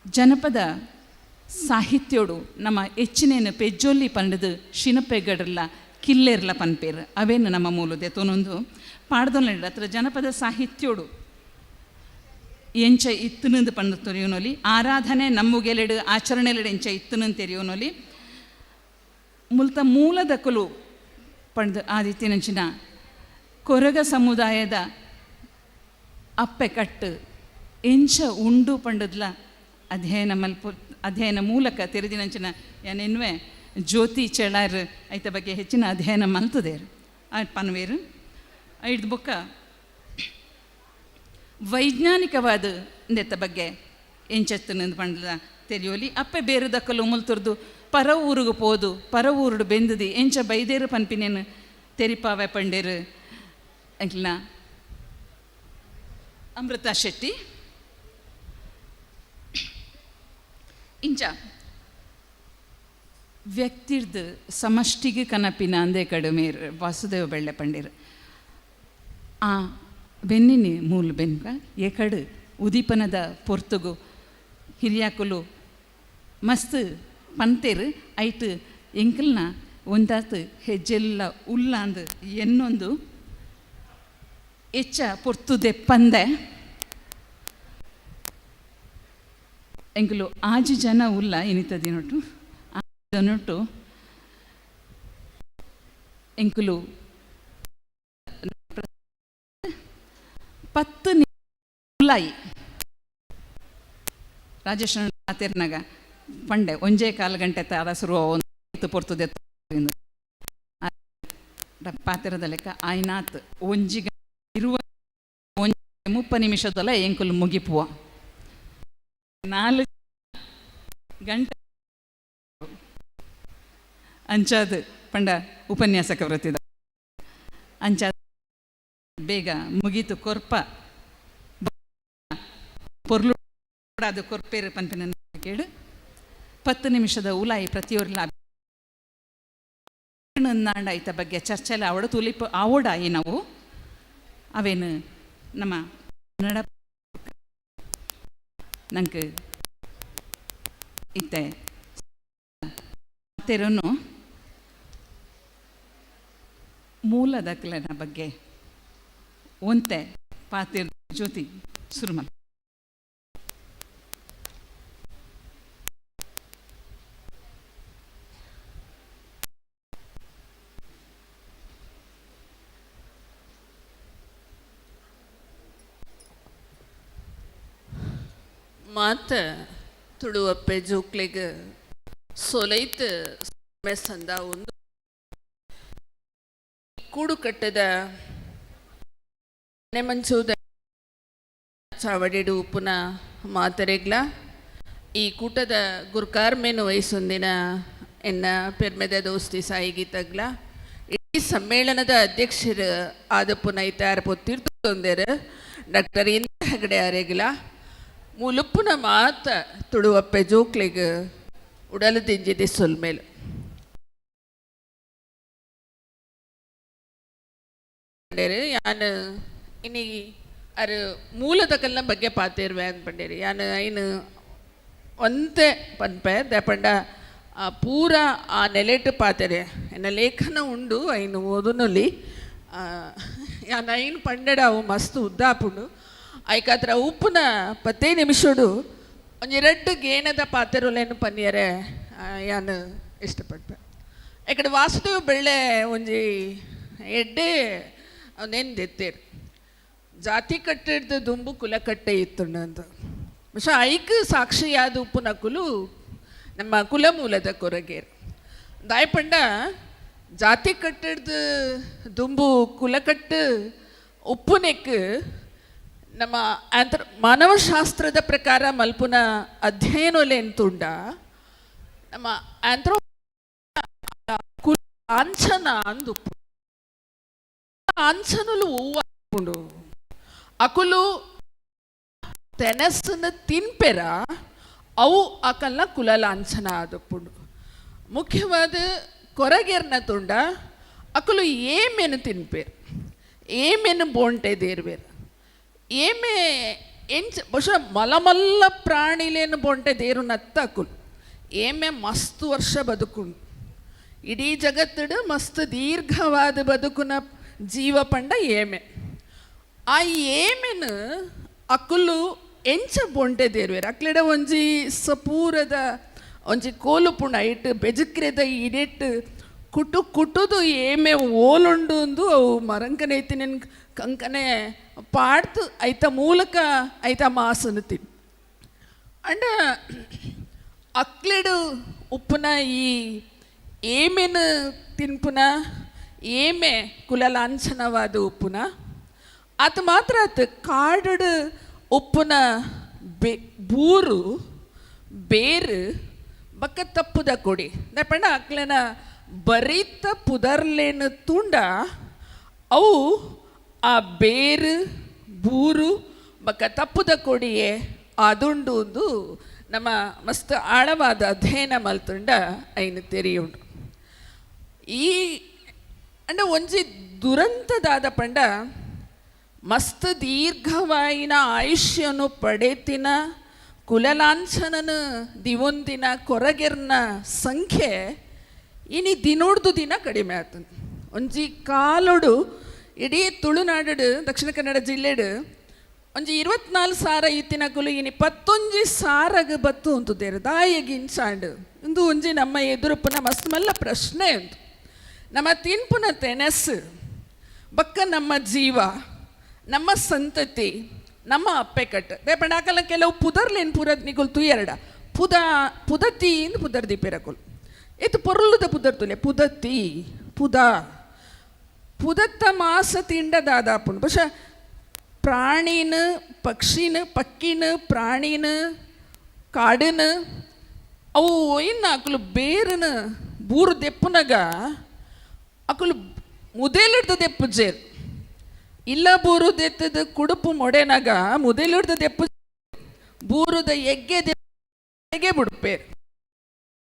ಜನಪದ ಸಾಹಿತ್ಯೋಡು ನಮ್ಮ ಹೆಚ್ಚಿನೇನು ಪೆಜ್ಜೊಲ್ಲಿ ಪಂಡದು ಶಿನಪೆಗಡರ್ಲ ಕಿಲ್ಲೆರ್ಲ ಪನ್ಪೇರು ಅವೇನು ನಮ್ಮ ಮೂಲದೆ ತೋನೊಂದು ಪಾಡ್ದೊಲ್ಲ ಹತ್ರ ಜನಪದ ಸಾಹಿತ್ಯೋಡು ಎಂಚ ಇತ್ತನಂದು ಪಂಡ ತೊರಿಯೋನೊಲಿ ಆರಾಧನೆ ನಮ್ಮುಗೆಲೆಡು ಆಚರಣೆಲೆಡು ಎಂಚ ಇತ್ತನಂದು ತೆರಿಯೋನೊಲಿ ಮುಲ್ತ ಮೂಲದ ಕುಲು ಪಂಡ್ ಆದಿತ್ಯನಂಚಿನ Koraga ಸಮುದಾಯದ ಅಪ್ಪೆ ಕಟ್ಟು ಎಂಚ ಉಂಡು ಪಂಡದ್ಲ ಅಧ್ಯಯನ ಮಲ್ಪ ಅಧ್ಯಯನ ಮೂಲಕ ತೆರೆದಿನಂಚಿನ ಯಾನೆನ್ವೆ ಜ್ಯೋತಿ ಚೆಳಾರ್ ಐತ ಬಗ್ಗೆ ಹೆಚ್ಚಿನ ಅಧ್ಯಯನ ಮಲ್ತದೇರು ಪನ್ವೇರು. ಐದು ಬೊಕ್ಕ ವೈಜ್ಞಾನಿಕವಾದ ನೆತ್ತ ಬಗ್ಗೆ ಎಂಚತ್ತನಂದು ಪಂಡಲ ತೆರಿಯೋಲಿ. ಅಪ್ಪೆ ಬೇರೆ ದಕ್ಕಲು ಮುಲ್ತುರ್ದು ಪರ ಊರಿಗೆ ಪೋದು ಪರ ಊರುಡು ಬೆಂದದಿ ಎಂಚ ಬೈದೇರು ಪನ್ಪಿನೇನು ತೆರಿಪಾವೆ ಪಂಡೇರು ಅಂಕ್ಲ ಅಮೃತ ಶೆಟ್ಟಿ. ಇಂಚ ವ್ಯಕ್ತಿರ್ದು ಸಮಷ್ಟಿಗೆ ಕನಪಿನ ಅಂದೇ ಕಡಿಮೆ ವಾಸುದೇವ ಬೆಳ್ಳೆ ಪಂಡೇರು. ಆ ಬೆನ್ನಿನಿ ಮೂಲ ಬೆನ್ಕ ಏಕಡು ಉದೀಪನದ ಪೊರ್ತುಗು ಹಿರಿಯಾಕುಲು ಮಸ್ತ್ ಪಂತೇರು ಐಟ್ ಎಂಕಲ್ನ ಒಂದಾತು ಹೆಜ್ಜೆಲ್ಲ ಉಲ್ಲಾಂದು ಎನ್ನೊಂದು ಎಚ್ಚ ಪೊರ್ತು ದೆಪ್ಪಂದೆ ಎಂಕಲು ಆಜಿ ಜನ ಉಲ್ಲ ಇನಿತ ದಿನೊಟು ದಿನೊಟು ಎಂಕುಲು 10 ಉಲ್ಲಾಯಿ ರಾಜೇಶ್ ತಿರ್ನಾಗ ಪಂಡೆ ಒಂಜೇ ಕಾಲು ಗಂಟೆ ತಾರ ಶುರು ಒಂದು ಪೊರ್ತುದೆ ಪಾತಿರದ ಲೆಕ್ಕ ಆಯ್ನಾತ್ ಒಂಜಿ ಇರುವ 30 ನಿಮಿಷದಲ್ಲ ಎಂಕುಲು ಮುಗಿಪುವ 4 ಗಂಟೆ ಅಂಚಾದ ಪಂಡ ಉಪನ್ಯಾಸಕ ವೃತ್ತಿದ ಅಂಚಾದ ಬೇಗ ಮುಗೀತು ಕೊರ್ಪ ಪೊರ್ಲು ಅದು ಕೊರ್ಪೇರು ಪನ್ಪಿನ ಕೇಳು 10 ನಿಮಿಷದ ಉಲಾಯಿ ಪ್ರತಿಯೊರ್ಲ ನಾಂಡ ಐತ ಬಗ್ಗೆ ಚರ್ಚೆಲ್ಲ ಅವಡ ತುಲಿಪ್ ಆವೋಡಾಯಿ ನಾವು ಅವೇನು ನಮ್ಮ ಕನ್ನಡ ನಂಗೆ ಇತ್ತೆ ತೆರನು ಮೂಲ ದಾಖಲೆನ ಬಗ್ಗೆ ಒಂತೆ ಪಾತಿರ್ ಜ್ಯೋತಿ ಸುರುಮಲ್. ಮಾತ ತುಳುವಪ್ಪೆ ಜೋಕ್ಲೆಗ್ ಸೊಲೈತ್ ಸಂದ ಒಂದು ಕೂಡುಕಟ್ಟದ ಮಂಚೂದ ಚಾವಡಿಡು ಉಪ್ಪುನ ಮಾತರೆಗ್ಲ ಈ ಕೂಟದ ಗುರ್ಕಾರ್ಮೇನು ವಯಸ್ಸೊಂದಿನ ಎನ್ನ ಪೆರ್ಮೆದ ದೋಸ್ತಿ ಸಾಯಿಗೀತಗ್ಲ ಈ ಸಮ್ಮೇಳನದ ಅಧ್ಯಕ್ಷರು ಆದ ಪುನಃ ತಯಾರು ಪೊತ್ತಿರ್ತೊಂದೇರು ಡಾಕ್ಟರ್ ಇಂದ್ರ ಹೆಗಡೆ ಅರೆಗ್ಲ ಮುಲುಪ್ಪುನ ಮಾತ ತುಳುವಪ್ಪೆ ಜೋಕ್ಲೆಗ್ ಉಡಲು ದಿಂಜಿದೆ ಸೊಲ್ಮೇಲು ಯಾನ್ ಇನಿ ಅರು ಮೂಲದಕಲ್ನ ಬಗ್ಗೆ ಪಾತೇರ್ವೆ ಅಂದ್ಪಂಡೇರಿ ಯಾನ್ ಐನು ಒಂತೆ ಪನ್ಪೆ ದಪಂಡ ಪೂರ ಆ ನೆಲೆಟ್ ಪಾತೆರೆ ಎನ್ನ ಲೇಖನ ಉಂಡು ಐನು ಓದುನೊಲಿ ಯಾನ್ ಐನು ಪಂಡೆಡ ಅವು ಮಸ್ತ್ ಉದ್ದಾಪುಂಡು ಐಕಾತ್ರ ಉಪ್ಪುನ 10 ನಿಮಿಷಡು ಒಂಜೆರಡು ಗೇಣದ ಪಾತೆರುಲೇನು ಪನ್ನಿಯರೆ ಯಾನ್ ಇಷ್ಟಪಡ್ಪೆ. ಇಕಡೆ ವಾಸುದೇವ ಬೆಳ್ಳೆ ಒಂಜಿ ಎಡ್ಡೆ ಅವನೇನು ಜಾತಿ ಕಟ್ಟಿಡ್ದು ದುಂಬು ಕುಲಕಟ್ಟೆ ಇತ್ತುಂಡು ಬಹುಶಃ ಐಕ್ ಸಾಕ್ಷಿಯಾದ ಉಪ್ಪುನ ಕುಲು ನಮ್ಮ ಕುಲಮೂಲದ ಕೊರಗೇರು ದಾಯಪಂಡ ಜಾತಿ ಕಟ್ಟಿಡ್ದು ದುಂಬು ಕುಲಕಟ್ಟು ಉಪ್ಪುನೆಕ್ ನಮ್ಮ ಮಾನವಶಾಸ್ತ್ರದ ಪ್ರಕಾರ ಮಲ್ಪುನ ಅಧ್ಯಯನೊಲೆಂತುಂಡ ನಮ್ಮ ಆಂಥ್ರೋ ಲಾಂಛನ ಅಂದುಪ್ಪು ಲಾಂಛನಲು ಹೂವು ಅಕುಲು ತೆನಸ್ಸನ್ನು ತಿನ್ಪೆರ ಅವು ಅಕಲ್ನ ಕುಲ ಲಾಂಛನ ಆದಪ್ಪುಂಡು. ಮುಖ್ಯವಾದ ಕೊರಗೆರ್ನ ತುಂಡ ಅಕುಲು ಏಮೇನು ತಿನ್ಪೇರು ಏಮೇನು ಬೋಂಟೆ ದೇರ್ವೇರು ಏಮೆ ಎಂಚ ಬಹುಶಃ ಮಲಮಲ್ಲ ಪ್ರಾಣಿಲೇನು ಬೋಂಟೆ ದೇರು ನತ್ತ ಅಕುಲು ಏಮೆ ಮಸ್ತ್ ವರ್ಷ ಬದುಕುಂಡು ಇಡೀ ಜಗತ್ತಡು ಮಸ್ತ್ ದೀರ್ಘವಾದ ಬದುಕುನ ಜೀವ ಪಂಡ ಏಮೆ ಆ ಏಮೆನು ಅಕುಲು ಎಂಚ ಬೊಂಟೆ ದೇರ್ವೇರು ಅಕ್ಲೆಡ ಒಂಜಿ ಸಪೂರದ ಒಂಜಿ ಕೋಲು ಪುಂಡ ಐಟ್ ಬೆಜಕ್ರೆದ ಇಡೆಟ್ ಕುಟು ಕುಟುದು ಏಮೆ ಓಲುಂಡು ಅಂದು ಅವು ಮರಂಕನೆ ಐತಿ ಕಂಕನೆ ಪಾಡ್ತು ಐತ ಮೂಲಕ ಐತ ಮಾಸನು ತಿನ್. ಅಂಡ ಅಕ್ಲೆಡು ಉಪ್ಪುನ ಈ ಏಮೆನು ತಿನ್ಪುನ ಏಮೆ ಕುಲಲಾಂಛನವಾದ ಉಪ್ಪುನ ಆತ ಮಾತ್ರ ಆತ ಕಾಡು ಉಪ್ಪುನ ಬೂರು ಬೇರು ಬಕ್ಕ ತಪ್ಪುದ ಕೊಡಿ ದಪ್ಪಣ್ಣ ಅಕ್ಲೆನ ಬರೀತ ಪುದರ್ಲೇನು ತುಂಡ ಅವು ಆ ಬೇರು ಬೂರು ಬಕ್ಕ ತಪ್ಪುದ ಕೊಡಿಯೇ ಅದುಂಡು ಒಂದು ನಮ್ಮ ಮಸ್ತ್ ಆಳವಾದ ಅಧ್ಯಯನ ಮಲ್ತುಂಡ ಐನು ತೆರಿಯುಂಡು. ಈ ಅಂಡ ಒಂಜಿ ದುರಂತದಾದ ಪಂಡ ಮಸ್ತ್ ದೀರ್ಘವಾಯಿನ ಆಯುಷ್ಯನು ಪಡೆತಿನ ಕುಲಲಾಂಛನನು ದಿವೊಂದಿನ ಕೊರಗೆರ್ನ ಸಂಖ್ಯೆ ಇನಿ ದಿನೋಡ್ದು ದಿನ ಕಡಿಮೆ ಆತನ. ಒಂಜಿ ಕಾಲೊಡು ಇಡೀ ತುಳುನಾಡು ದಕ್ಷಿಣ ಕನ್ನಡ ಜಿಲ್ಲೆಡು ಒಂಜಿ 24,000 ಇತ್ತಿನ ಕುಲು ಇನಿ 19,000 ಬತ್ತು ಉಂತುದೇರು ದಾಯಗಿಂಚಾಂಡು ಇಂದು ಒಂಜಿ ನಮ್ಮ ಎದುರುಪುನ ಮಸ್ತ್ ಮಲ್ಲ ಪ್ರಶ್ನೆ ಉಂಟು. ನಮ್ಮ ತಿನ್ಪುನ ತೆನಸ್ಸು ಬಕ್ಕ ನಮ್ಮ ಜೀವ ನಮ್ಮ ಸಂತತಿ ನಮ್ಮ ಅಪ್ಪೆ ಕಟ್ಟು ದೇಪಂಡ ಕೆಲವು ಪುದರ್ಲೇನು ಪೂರದ್ ನಿಗುಲ್ ತುಯ್ಯರಡ ಪುದ ಪುದತಿ ಇಂದು ಪುದರ್ ದೀಪೇರಕುಲ್ ಏತು ಪೊರ್ಲುದ ಪುದರ್ ತುಲೆ ಪುದತಿ ಪುದ ಪುದತ್ತ ಮಾಸ ತಿಂಡ ದಾದಾಪುಂಡು. ಬಹುಶಃ ಪ್ರಾಣಿನ ಪಕ್ಷಿನ ಪಕ್ಕಿನ ಪ್ರಾಣಿನ ಕಾಡಿನ ಅವು ಇನ್ನು ಅಕಲು ಬೇರನ ಬೂರು ದೆಪ್ಪುನಗ ಅಕಲು ಮುದೇಲಿಡ್ದ ದೆಪ್ಪು ಜೇರ್ ಇಲ್ಲ ಬೂರು ದೆತ್ತದ ಕುಡುಪು ಮೊಡೆನಾಗ ಮುದೇಲಿಡ್ದ ದೆಪ್ಪು ಬೂರುದ ಎಗ್ಗೆ ದೆಗೆ ಬಿಡ್ಪೇರು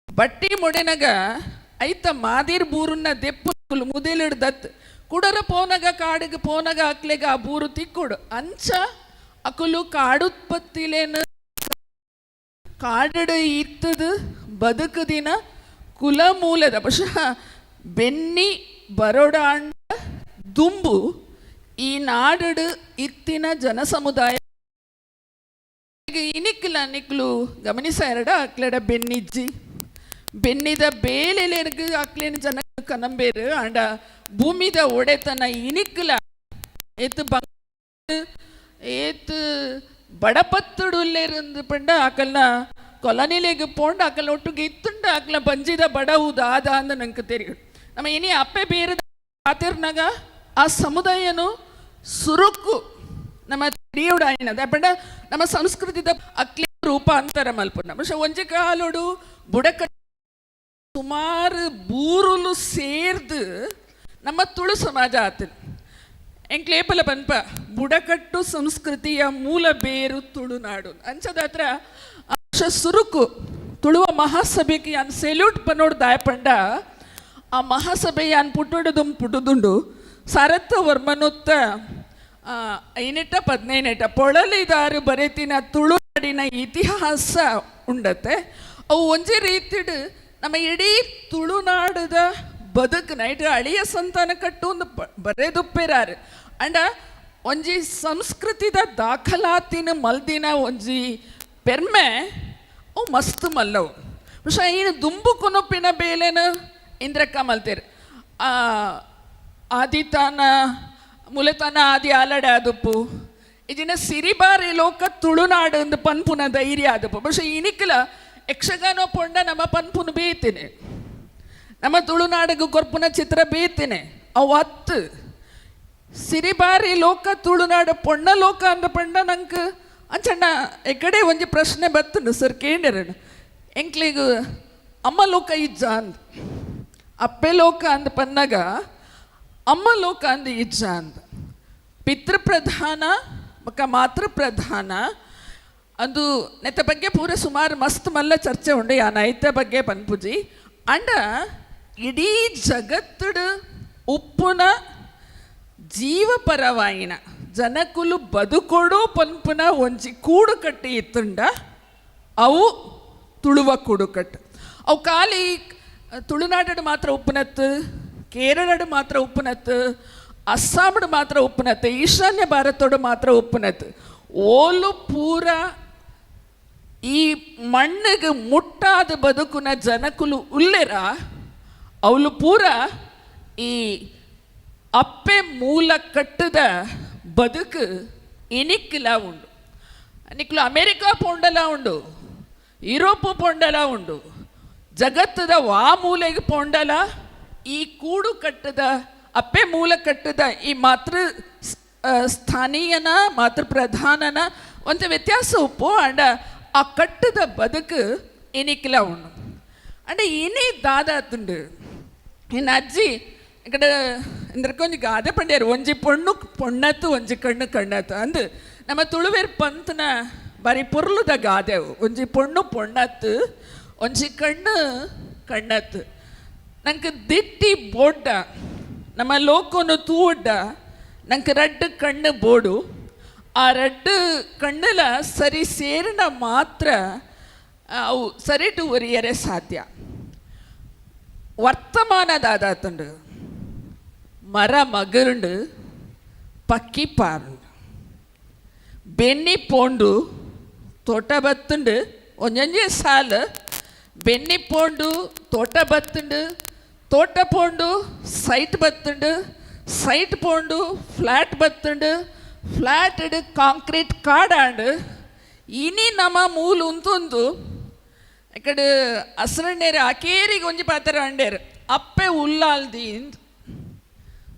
ಬಟ್ಟಿ ಮೊಡೆನಾಗ ಐತ ಮಾದಿರ್ ಬೂರನ್ನ ದೆಪ್ಪು ಮುದೇಲಿಡ್ದತ್ ಕುಡರ ಪೋನಗ ಕಾಡಿಗೆ ಪೋನಗ ಅಕ್ಲೆಗ ಆ ಬೂರು ತಿಕ್ಕುಡು ಅಂಚ ಅಕುಲು ಕಾಡುತ್ಪತ್ತಿಲೇನು ಕಾಡಡು ಇತ್ತದು ಬದುಕುದಿನ ಕುಲ ಮೂಲದ ಬಹುಶಃ ಬೆನ್ನಿ ಬರೋಡಾಂಡ ದುಂಬು ಈ ನಾಡು ಇತ್ತಿನ ಜನಸಮುದಾಯ ಇನಿಕ್ಲ ನಿಕ್ಲು ಗಮನಿಸ ಎರಡ ಅಕ್ಲೆಡ ಬೆನ್ನಿಜ್ಜಿ ಬೆನ್ನಿದ ಬೇಲೆಲೆರ್ಗು ಅಕ್ಲೇನು ಜನ ಕನಂಬೇರು ಅಂಡ ಭೂಮಿದ ಒಡೆತನ ಇನಿಕ್ಲ ಏತು ಬಂಗ ಏತು ಬಡಪತ್ತುಡುಲ್ಲೇருந்து ಪಂಡ ಅಕಲ್ನ ಕೊಲನಿಲೆಗ್ ಪೋಂಡ ಅಕಲ್ನ ಒಟ್ಟುಗೆ ಇತ್ತುಂಡ ಅಕ್ಲ ಬಂಜಿದ ಬಡವು ದಾದ ಅಂದ ನಂಗೆ ತೆರಿಯು. ನಮ್ಮ ಇನಿ ಅಪ್ಪೆ ಬೇರೆ ಆತಿರ್ನಾಗ ಆ ಸಮುದಾಯನು ಸುರುಕು ನಮ್ಮ ತಿಳಿಯುಡಾಯಿನದ ಪಂಡ ನಮ್ಮ ಸಂಸ್ಕೃತಿದ ಅಕ್ಲಿ ರೂಪಾಂತರ ಮಲ್ಪುನ ಬಹುಶಃ ಒಂಜಿ ಕಾಲೋಡು ಬುಡಕ ಸುಮಾರು ಬೂರುಲು ಸೇರ್ದು ನಮ್ಮ ತುಳು ಸಮಾಜ ಆತನ ಎಂಕ್ಲೇಪಲ ಪನ್ಪ ಬುಡಕಟ್ಟು ಸಂಸ್ಕೃತಿಯ ಮೂಲ ಬೇರು ತುಳುನಾಡು ಅಂಚದ ಹತ್ರ ಸುರುಕು ತುಳುವ ಮಹಾಸಭೆಗೆ ಯಾನ್ ಸೆಲ್ಯೂಟ್ ಪನ್ನೋಡು ದಾಯಪಂಡ ಆ ಮಹಾಸಭೆ ಯಾನ್ ಪುಟ್ಟುಡುದು ಪುಟ್ಟುದುಂಡು ಸರತ್ ವರ್ಮನುತ್ತ 5 15 ಪೊಳಲಿದಾರು ಬರೆತಿನ ತುಳುನಾಡಿನ ಇತಿಹಾಸ ಉಂಡತೆ. ಅವು ಒಂಜಿ ರೀತಿಡು ನಮ್ಮ ಇಡೀ ತುಳುನಾಡದ ಬದುಕು ನೈಟ್ ಅಳಿಯ ಸಂತಾನ ಕಟ್ಟು ಒಂದು ಬರೆದುಪ್ಪೆರಾರು ಅಂಡ ಒಂಜಿ ಸಂಸ್ಕೃತಿದ ದಾಖಲಾತಿನ ಮಲ್ದಿನ ಒಂಜಿ ಪೆರ್ಮೆ ಅವು ಮಸ್ತ್ ಮಲ್ಲವು. ಬಹುಶಃ ಏನು ದುಂಬು ಕೊನೊಪ್ಪಿನ ಬೇಲೆನ ಇಂದ್ರಕ್ಕ ಮಲ್ತೇರು ಆದಿತಾನ ಮುಲೆತನ ಆದಿ ಆಲಡೆ ಆದುಪ್ಪು ಇದಿನ ಸಿರಿಬಾರಿ ಲೋಕ ತುಳುನಾಡು ಒಂದು ಪನ್ಪುನ ಧೈರ್ಯ ಆದಪ್ಪು. ಬಹುಶಃ ಇನಿಕ್ಲ ಯಕ್ಷಗಾನ ಪೊಂಡ ನಮ್ಮ ಪನ್ಪುನ ಬೇಯ್ತೇನೆ ನಮ್ಮ ತುಳುನಾಡಿಗೆ ಕೊರ್ಪುನ ಚಿತ್ರ ಬೇಯ್ತೇನೆ ಅವು ಹತ್ತು ಸಿರಿಬಾರಿ ಲೋಕ ತುಳುನಾಡು ಪೊಣ್ಣ ಲೋಕ ಅಂದ ಪಂಡ ನಂಗೆ ಅಂಚಣ್ಣ ಎಕಡೆ ಒಂಜಿ ಪ್ರಶ್ನೆ ಬತ್ತುಂಡು ಸರ್ ಕೇಂದ್ರ ಎಂಕ್ಲಿಗ ಅಮ್ಮ ಲೋಕ ಇಜ್ಜ ಅಂದ್ ಅಪ್ಪೆ ಲೋಕ ಅಂದ ಪನ್ನಾಗ ಅಮ್ಮ ಲೋಕ ಅಂದ ಇಜ್ಜ ಅಂದ ಪಿತೃಪ್ರಧಾನ ಬೊಕ್ಕ ಮಾತೃಪ್ರಧಾನ ಅದು ನೆತ್ತ ಬಗ್ಗೆ ಪೂರ ಸುಮಾರು ಮಸ್ತ್ ಮಲ್ಲ ಚರ್ಚೆ ಉಂಡು ಯಾನ್ ಐತ ಬಗ್ಗೆ ಪನ್ಪುಜಿ ಅಂಡ ಇಡೀ ಜಗತ್ತುಡು ಉಪ್ಪುನ ಜೀವಪರವಾಯಿನ ಜನಕುಲು ಬದುಕೊಡು ಪನ್ಪುನ ಒಂಜಿ ಕೂಡುಕಟ್ಟಿ ಇತ್ತುಂಡ ಅವು ತುಳುವ ಕೂಡುಕಟ್ಟು. ಅವು ಖಾಲಿ ತುಳುನಾಡು ಮಾತ್ರ ಉಪ್ಪುನತ್ತು, ಕೇರಳಡು ಮಾತ್ರ ಉಪ್ಪುನತ್ತು, ಅಸ್ಸಾಂಡು ಮಾತ್ರ ಉಪ್ಪುನತ್ತು, ಈಶಾನ್ಯ ಭಾರತೋಡು ಮಾತ್ರ ಉಪ್ಪುನತ್ತು. ಓಲು ಪೂರ ಈ ಮಣ್ಣಿಗೆ ಮುಟ್ಟಾದ ಬದುಕುನ ಜನಕುಲು ಉಲ್ಲೆರ ಅವಳು ಪೂರ ಈ ಅಪ್ಪೆ ಮೂಲ ಕಟ್ಟದ ಬದುಕು ಇನಿಕ್ಲ ಉಂಡು. ನಿಕ್ಲು ಅಮೇರಿಕಾ ಪೋಂಡಲ ಉಂಡು, ಯುರೋಪ್ ಪೋಂಡಲ ಉಂಡು, ಜಗತ್ತದ ವಾ ಮೂಲೆಗೆ ಪೋಂಡಲ ಈ ಕೂಡು ಕಟ್ಟದ ಅಪ್ಪೆ ಮೂಲ ಕಟ್ಟದ ಈ ಮಾತೃ ಸ್ಥಾನೀಯನ ಮಾತೃ ಪ್ರಧಾನನ ಒಂದು ವ್ಯತ್ಯಾಸ ಉಪ್ಪು. ಅಂಡ ಆ ಕಟ್ಟದ ಬದುಕು ಇನಿಕ್ಲ ಉಂಡು. ಅಂಡ ಇನಿ ದಾದಾತುಂಡು ಇನ್ನು ಅಜ್ಜಿ ఇక్కడ ಇಂದ್ರಕೊಂಜಿ ಗಾದೆ ಪಂಡ್ಯಾರು, ಒಂಜಿ ಪೊಣ್ಣು ಪೊಣ್ಣತ್ತು ಒಂಜಿ ಕಣ್ಣು ಕಣ್ಣತ್ತು ಅಂದು. ನಮ್ಮ ತುಳುವೇರ್ ಪಂತನ ಬಾರಿ ಪೊರ್ಲುದ ಗಾದೆ, ಒಂಜಿ ಪೊಣ್ಣು ಪೊಣ್ಣತ್ತು ಒಂಜಿ ಕಣ್ಣು ಕಣ್ಣತ್ತು. ನಂಗೆ ದಿಟ್ಟಿ ಬೋಡ್ಡ ನಮ್ಮ ಲೋಕನು ತೂಡ್ಡ ನಂಗೆ ರಡ್ಡು ಕಣ್ಣು ಬೋಡು, ಆ ರಡ್ಡು ಕಣ್ಣುಲ ಸರಿ ಸೇರಿನ ಮಾತ್ರ ಅವು ಸರಿಟು ಒರಿಯರೆ ಸಾಧ್ಯ. ವರ್ತಮಾನ ದಾದಾತುಂಡು ಮರ ಮಗರುಂಡು ಪಕ್ಕಿ ಪಾರುಂಡು ಬೆನ್ನಿ ಪೋಂಡು ತೋಟ ಬತ್ತುಂಡು ಒಂಜೊಂಜೆ ಸಾಲು ಬೆನ್ನಿ ಪೋಂಡು ತೋಟ ಬತ್ತುಂಡು ತೋಟ ಪೋಂಡು ಸೈಟ್ ಬತ್ತುಂಡು ಸೈಟ್ ಪೋಂಡು ಫ್ಲ್ಯಾಟ್ ಬತ್ತುಂಡು ಫ್ಲ್ಯಾಟ್ ಕಾಂಕ್ರೀಟ್ ಕಾಡಾಂಡು. ಇನಿ ನಮ್ಮ ಮೂಲ ಉಂತುಂದು ಇಕಡೆ ಅಸರಣ್ಣೇರು ಅಕೇರಿಗೆ ಒಂಜಿ ಪಾತ್ರ ಅಂಡೇರು ಅಪ್ಪೆ ಉಲ್ಲಾಲ್ದಿ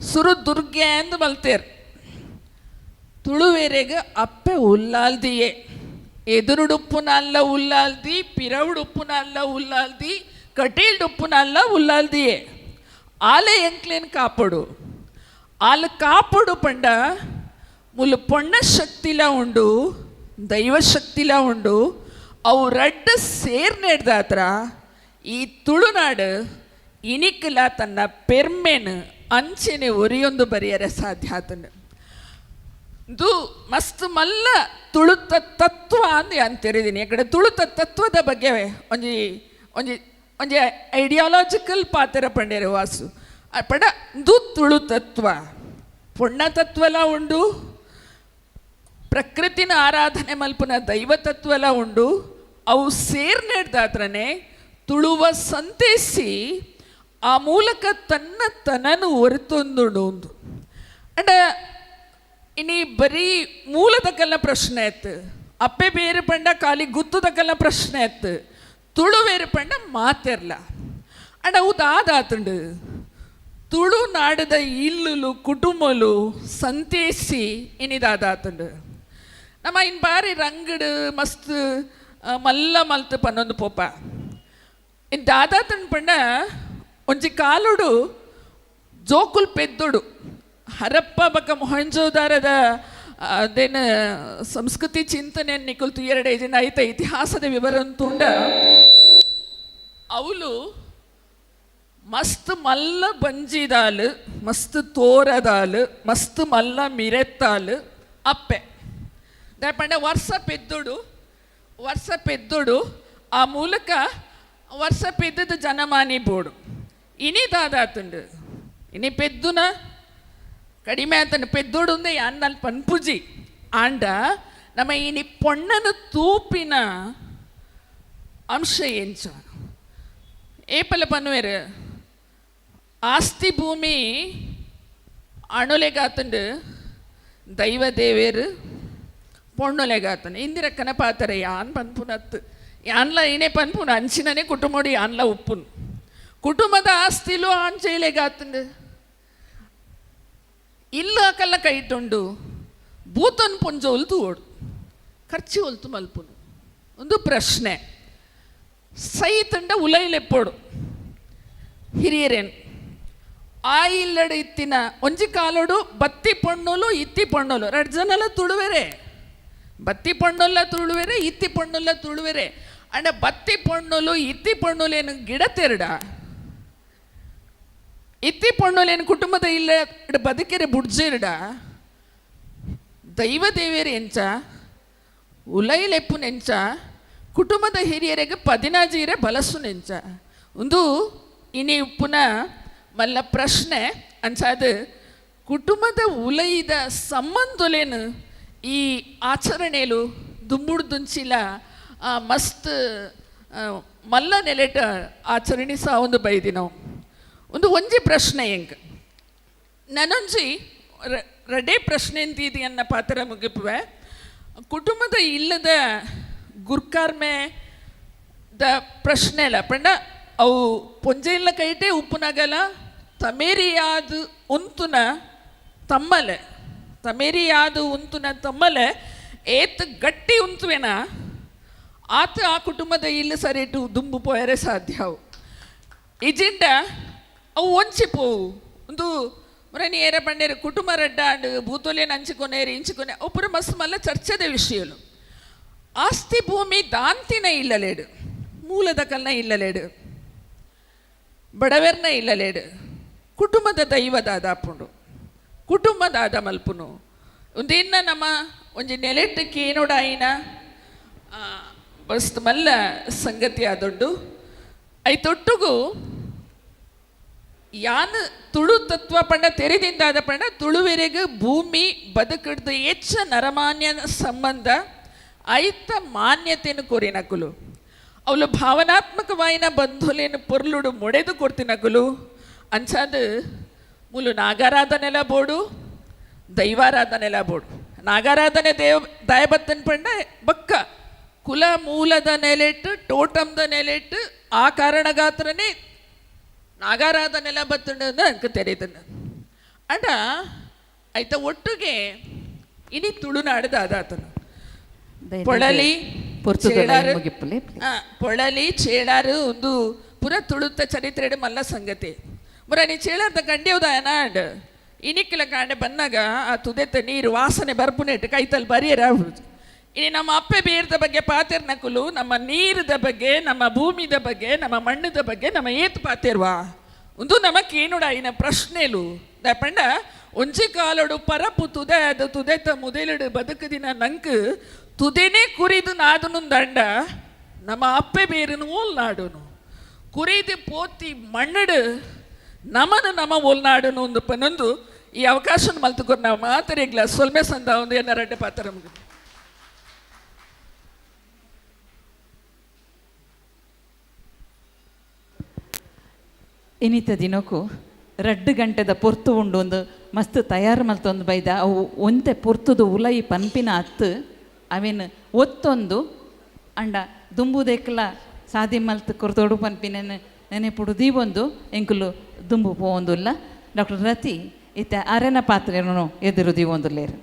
ಸುರು ದುರ್ಗೆ ಅಂದು ಬಲ್ತೇರು. ತುಳುವೇರೆಗೆ ಅಪ್ಪೆ ಉಲ್ಲಾಲ್ದಿಯೇ ಎದುರುಡುಪ್ಪುನಲ್ಲ ಉಲ್ಲಾಲ್ದಿ, ಪಿರವುಡುಪ್ಪುನಲ್ಲ ಉಲ್ಲಾಲ್ದಿ, ಕಟೀಲ್ಡುಪ್ಪುನಲ್ಲ ಉಲ್ಲಾಲ್ದಿಯೇ. ಆಲೆ ಎಂಕ್ಲೇನು ಕಾಪಡು ಆಲ ಕಾಪಡು ಪಂಡ ಮುಲು ಪೊಣ್ಣ ಶಕ್ತಿಲ ಉಂಡು ದೈವಶಕ್ತಿಲ ಉಂಡು. ಅವು ರಡ್ಡು ಸೇರ್ ನೆಡ್ದಾತ್ರ ಈ ತುಳುನಾಡು ಇನಿಕ್ಲ ತನ್ನ ಪೆರ್ಮೆನ್ ಅಂಚೆನೆ ಒರಿಯೊಂದು ಬರೆಯರೆ ಸಾಧ್ಯ ಆತನು. ದು ಮಸ್ತ್ ಮಲ್ಲ ತುಳುತ ತತ್ವ ಅಂದು ಅಂತಿರಿದ್ದೀನಿ. ಯಾಕಡೆ ತುಳುತ ತತ್ವದ ಬಗ್ಗೆ ಒಂಜಿ ಒಂಜಿ ಒಂಜಿ ಐಡಿಯಾಲಜಿಕಲ್ ಪಾತ್ರ ಪಂಡೇರು ವಾಸು ಪಡ ದು ತುಳು ತತ್ವ ಪೊಣ್ಣ ತತ್ವಲ ಉಂಡು, ಪ್ರಕೃತಿನ ಆರಾಧನೆ ಮಲ್ಪುನ ದೈವ ತತ್ವಲ ಉಂಡು. ಅವು ಸೇರ್ ನೆಡ್ದಾತ್ರನೆ ತುಳುವ ಸಂತೇಸಿ ಆ ಮೂಲಕ ತನ್ನ ತನನು ಒರೆತೊಂದುಂಡು ಒಂದು. ಅಂಡ ಇನಿ ಬರೀ ಮೂಲದಕ್ಕೆಲ್ಲ ಪ್ರಶ್ನೆ ಆಯ್ತು, ಅಪ್ಪೆ ಬೇರೆ ಪಂಡ ಖಾಲಿ ಗುತ್ತದಕ್ಕೆಲ್ಲ ಪ್ರಶ್ನೆ ಆಯ್ತು, ತುಳು ಬೇರೆ ಪಂಡ ಮಾತಿರ್ಲ. ಅಂಡ ಅವು ದಾದಾತುಂಡು ತುಳುನಾಡದ ಇಲ್ಲುಲು ಕುಟುಂಬಲು ಸಂತೇಸಿ ಇನಿದಾದಾತುಂಡು. ನಮ್ಮ ಇನ್ ಬಾರಿ ರಂಗಡು ಮಸ್ತ್ ಮಲ್ಲ ಮಲ್ತ್ ಪನ್ನೊಂದು ಪೋಪ ಇನ್ ದಾದಾತುಂಡು ಪಂಡ ಒಂಜಿ ಕಾಲುಡು ಜೋಕುಲ್ ಪೆದ್ದುಡು ಹರಪ್ಪ ಬಕ ಮೊಹಂಜೋದಾರದ ಅದೇನು ಸಂಸ್ಕೃತಿ ಚಿಂತನೆ ನಿಕುಲ್ತು ಎರಡು ಜನ ಐತ ಇತಿಹಾಸದ ವಿವರ ತುಂಡ ಅವಳು ಮಸ್ತ್ ಮಲ್ಲ ಬಂಜಿದಾಲು ಮಸ್ತ್ ತೋರದಾಲು ಮಸ್ತ್ ಮಲ್ಲ ಮಿರೆತ್ತಾಲು ಅಪ್ಪೆ ಪಂಡ ವರ್ಷ ಪೆದ್ದುಡು ವರ್ಷ ಪೆದ್ದುಡು ಆ ಮೂಲಕ ವರ್ಷ ಪೆದ್ದದ ಜನಮಾನಿ ಬೋಡು. ಇನಿ ದಾದಾತುಂಡು ಇನಿ ಪೆದ್ದುನ ಕಡಿಮೆ ಆತನು ಪೆದ್ದುಡು ಅಂದೆ ಯಾನ್ ಪನ್ಪುಜಿ ಆಂಡ ನಮ್ಮ ಇನಿ ಪೊಣ್ಣನ ತೂಪಿನ ಅಂಶ ಎಂಚ ಏಪಲ ಪನ್ನುವೇರು ಆಸ್ತಿ ಭೂಮಿ ಅಣುಲೆಗಾತುಂಡು ದೈವ ದೇವೇರು ಪೊಣ್ಣುಲೆಗಾತನು ಇಂದಿರಕ್ಕನ ಪಾತ್ರ ಯಾನ್ ಪನ್ಪುನತ್ತು ಯಾನ್ಲ ಏನೇ ಪನ್ಪುನ ಅಂಚಿನನೇ ಕುಟುಂಬಡಿ ಯಾನ್ಲ ಉಪ್ಪುನು ಕುಟುಂಬದ ಆಸ್ತಿಲು ಆಂಚೆಲೆಗಾತುಂಡು ಇಲ್ಲ ಕಲ್ಲ ಕೈಟುಂಡು ಬೂತನ್ ಪೊಂಜ ಒಲ್ತು ಓಡು ಖರ್ಚಿ ಒಲ್ತು ಮಲ್ಪುನು ಒಂದು ಪ್ರಶ್ನೆ. ಸೈತಂಡ ಉಲೈಲೆಪ್ಪೋಡು ಹಿರಿಯರೇನು ಆ ಇಲ್ಲಡೆ ಇತ್ತಿನ ಒಂಜಿ ಕಾಲೋಡು ಬತ್ತಿ ಪೊಣ್ಣುಲು ಇತ್ತಿ ಪೊಣ್ಣುಲು ಎರಡು ಜನಲ ತುಳುವೆರೆ ಬತ್ತಿ ಪೊಣ್ಣುಲ್ಲ ತುಳುವೆರೆ ಇತ್ತಿ ಪೊಣ್ಣುಲ್ಲ ತುಳುವೆರೆ. ಅಂಡ ಬತ್ತಿ ಪೊಣ್ಣುಲು ಇತ್ತಿ ಪೊಣ್ಣುಲೇನು ಗಿಡ ತೆರಡ ಇತ್ತಿ ಪೊಣ್ಣುಲೇನು ಕುಟುಂಬದ ಇಲ್ಲ ಬದುಕೆರೆ ಬುಡ್ಜೆರಡ ದೈವ ದೇವೇರು ಎಂಚ ಉಲೈಲೆಪ್ಪು ನೆಂಚ ಕುಟುಂಬದ ಹಿರಿಯರಿಗೆ ಪದಿನಾಜೀರೆ ಬಲಸು ನೆಂಚ ಒಂದು ಇನಿ ಉಪ್ಪುನ ಮಲ್ಲ ಪ್ರಶ್ನೆ ಅಂಚಾದ ಕುಟುಂಬದ ಉಲೈದ ಸಂಬಂಧಲೇನು ಈ ಆಚರಣೆಲು ದುಂಬುಡು ದುಂಚಿಲ ಮಸ್ತ್ ಮಲ್ಲ ನೆಲೆಟ ಆಚರಣೆ ಸಹ ಒಂದು ಬೈದಿ ನಾವು. ಒಂದು ಒಂಜಿ ಪ್ರಶ್ನೆ ಎಂಕ್ ನನೊಂಜಿ ರಡೇ ಪ್ರಶ್ನೆ ಅಂತಿದೆ ಅನ್ನ ಪಾತ್ರ ಮುಗಿಪುವೆ. ಕುಟುಂಬದ ಇಲ್ಲದ ಗುರ್ಕಾರ್ಮೆ the ಪ್ರಶ್ನೆ ಅಲ್ಲ ಪಂಡ ಅವು ಪೊಂಜೆಲ್ಲ ಕೈಟೆ ಉಪ್ಪುನಗಲ ತಮೇರಿಯಾದ ಉಂತುನ ತಮ್ಮಲೆ, ತಮೇರಿಯಾದ ಉಂತುನ ತಮ್ಮಲೆ ಏತ್ ಗಟ್ಟಿ ಉಂತುವೆನ ಆತ ಆ ಕುಟುಂಬದ ಇಲ್ಲಿ ಸರಿಟು ದುಂಬು ಪೋಯರೆ ಸಾಧ್ಯ. ಅವು ಇಜಿಂಡ ಅವು ಒಂಚಿ ಪೋವು ಒಂದು ಮುರನಿ ಏರ ಬಂಡೇರು ಕುಟುಂಬ ರಡ್ಡಾಂಡು ಭೂತೊಲೆ ನಂಚಿಕೊನೇರು ಇಂಚಿಕೊನೆ ಅವು ಪೂರ ಮಸ್ತ್ ಮಲ್ಲ ಚರ್ಚೆದ ವಿಷಯಲು. ಆಸ್ತಿ ಭೂಮಿ ದಾಂತಿನ ಇಲ್ಲಲೇಡು, ಮೂಲದ ಕಲ್ನ ಇಲ್ಲಲೇಡು, ಬಡವೆರ್ನ ಇಲ್ಲಲೇಡು, ಕುಟುಂಬದ ದೈವದಾದಾಪುಂಡು, ಕುಟುಂಬದಾದ ಮಲ್ಪುನು ಒಂದಿನ್ನ ನಮ್ಮ ಒಂಜಿ ನೆಲೆಟ್ಟು ಕೇನೋಡಾಯಿನ ಬಸ್ತ್ ಮಲ್ಲ ಸಂಗತಿ ಆದೊಂಡು. ಐತೊಟ್ಟುಗು ಯಾನ್ ತುಳು ತತ್ವ ಪಂಡ ತೆರೆದಿಂದಾದ ಪಂಡ ತುಳುವೆರೆಗ್ ಭೂಮಿ ಬದುಕಿಡ್ದು ಹೆಚ್ಚ ನರಮಾನ್ಯ ಸಂಬಂಧ ಐತ ಮಾನ್ಯತೆಯನ್ನು ಕೋರಿನಕುಲು, ಅವಳು ಭಾವನಾತ್ಮಕವಾಯಿನ ಬಂಧುಲೇನು ಪೊರ್ಲುಡು ಮೊಡೆದು ಕೊಡ್ತಿನಕುಲು. ಅಂಚಾದ ಮೂಲು ನಾಗಾರಾಧನೆಲ ಬೋಡು, ದೈವಾರಾಧನೆಲ ಬೋಡು. ನಾಗಾರಾಧನೆ ದೇವ ದಯಬತ್ತನ್ ಪಂಡ ಬಕ್ಕ ಕುಲ ಮೂಲದ ನೆಲೆಟ್ಟು ಟೋಟಮ್ದ ನೆಲೆಟ್ಟು ಆ ಕಾರಣಗಾತ್ರನೇ ನಾಗಾರಾಧನೆಲ ಬತ್ತುಂಡು ಅಂಕ ತೆರೆದನು. ಅಂಡ ಐತ ಒಟ್ಟಿಗೆ ಇನಿ ತುಳುನಾಡದ ಅದಾತನು ಪೊಳಲಿ ಚೇಳಾರು, ಪೊಳಲಿ ಚೇಳಾರು ಒಂದು ಪುರ ತುಳುತ್ತ ಚರಿತ್ರೆ ಮಲ್ಲ ಸಂಗತಿ. ಮುರ ನೀ ಚೇಳಾರ್ದ ಕಂಡಿಯೋದ ನಾಡ್ ಇನಿಕ್ಕಿಲ ಕಾಂಡೆ ಬಂದಾಗ ಆ ತುದೆತ್ತ ನೀರು ವಾಸನೆ ಬರ್ಪುನೆಟ್ಟು ಕೈತಲ್ಲಿ ಬರಿಯರ. ಇನಿ ನಮ್ಮ ಅಪ್ಪೆ ಬೀರದ ಬಗ್ಗೆ ಪಾತಿರ್ನಕುಲು ನಮ್ಮ ನೀರದ ಬಗ್ಗೆ, ನಮ್ಮ ಭೂಮಿದ ಬಗ್ಗೆ, ನಮ್ಮ ಮಣ್ಣದ ಬಗ್ಗೆ ನಮ್ಮ ಏತ್ ಪಾತಿರ್ವಾ ಒಂದು ನಮಕೇನುಡ ಇನ ಪ್ರಶ್ನೆಲು. ಪಂಡ ಒಂಜಿ ಕಾಲಡು ಪರಪು ತುದೆ ಅದು ತುದೆತ ಮುದೆಲಡು ಬದುಕುದಿನ ನಂಕ್ ತುದೆನೇ ಕುರಿದು ನಾದನು ದಂಡ ನಮ್ಮ ಅಪ್ಪೆ ಬೇರನು ಓಲ್ ನಾಡುನು ಕುರಿದು ಪೋತಿ ಮಣ್ಣಡು ನಮನು ನಮ್ಮ ಓಲ್ನಾಡುನು ಒಂದು ಪನೊಂದು ಈ ಅವಕಾಶ ಮಲ್ತುಕೊರ್ ನಾವು ಮಾತರಿಗ್ಲ ಸೊಲ್ಮೆ ಸಂದ ಒಂದು ಎನ್ನ ರಡ್ಡೆ ಪಾತ್ರ ನಮಗೆ. ಇನಿತ ದಿನಕ್ಕೂ ರಡ್ಡು ಗಂಟೆದ ಪೊರ್ತು ಉಂಡು ಒಂದು ಮಸ್ತ್ ತಯಾರು ಮಲ್ತೊಂದು ಬೈದ ಅವು ಒಂತೆ ಪೊರ್ತುದು ಉಲೈ ಪನ್ಪಿನ ಅತ್ತು ಅವೇನು ಒತ್ತೊಂದು ಅಂಡ ದುಂಬುದೆಕ್ಲ ಸಾದಿ ಮಲ್ತ್ ಕೊರ್ತೋಡು ಪನ್ಪಿನ ನೆನೆಪುಡು ದೀವೊಂದು ಎಂಕುಲು ದುಂಬು ಪೋವೊಂದುಲ್ಲ. ಡಾಕ್ಟರ್ ರತಿ ಇತ್ತ ಅರೆನ ಪಾತ್ರೆಯನ್ನು ಎದುರು ದೀವೊಂದುಲ್ಲೇರು.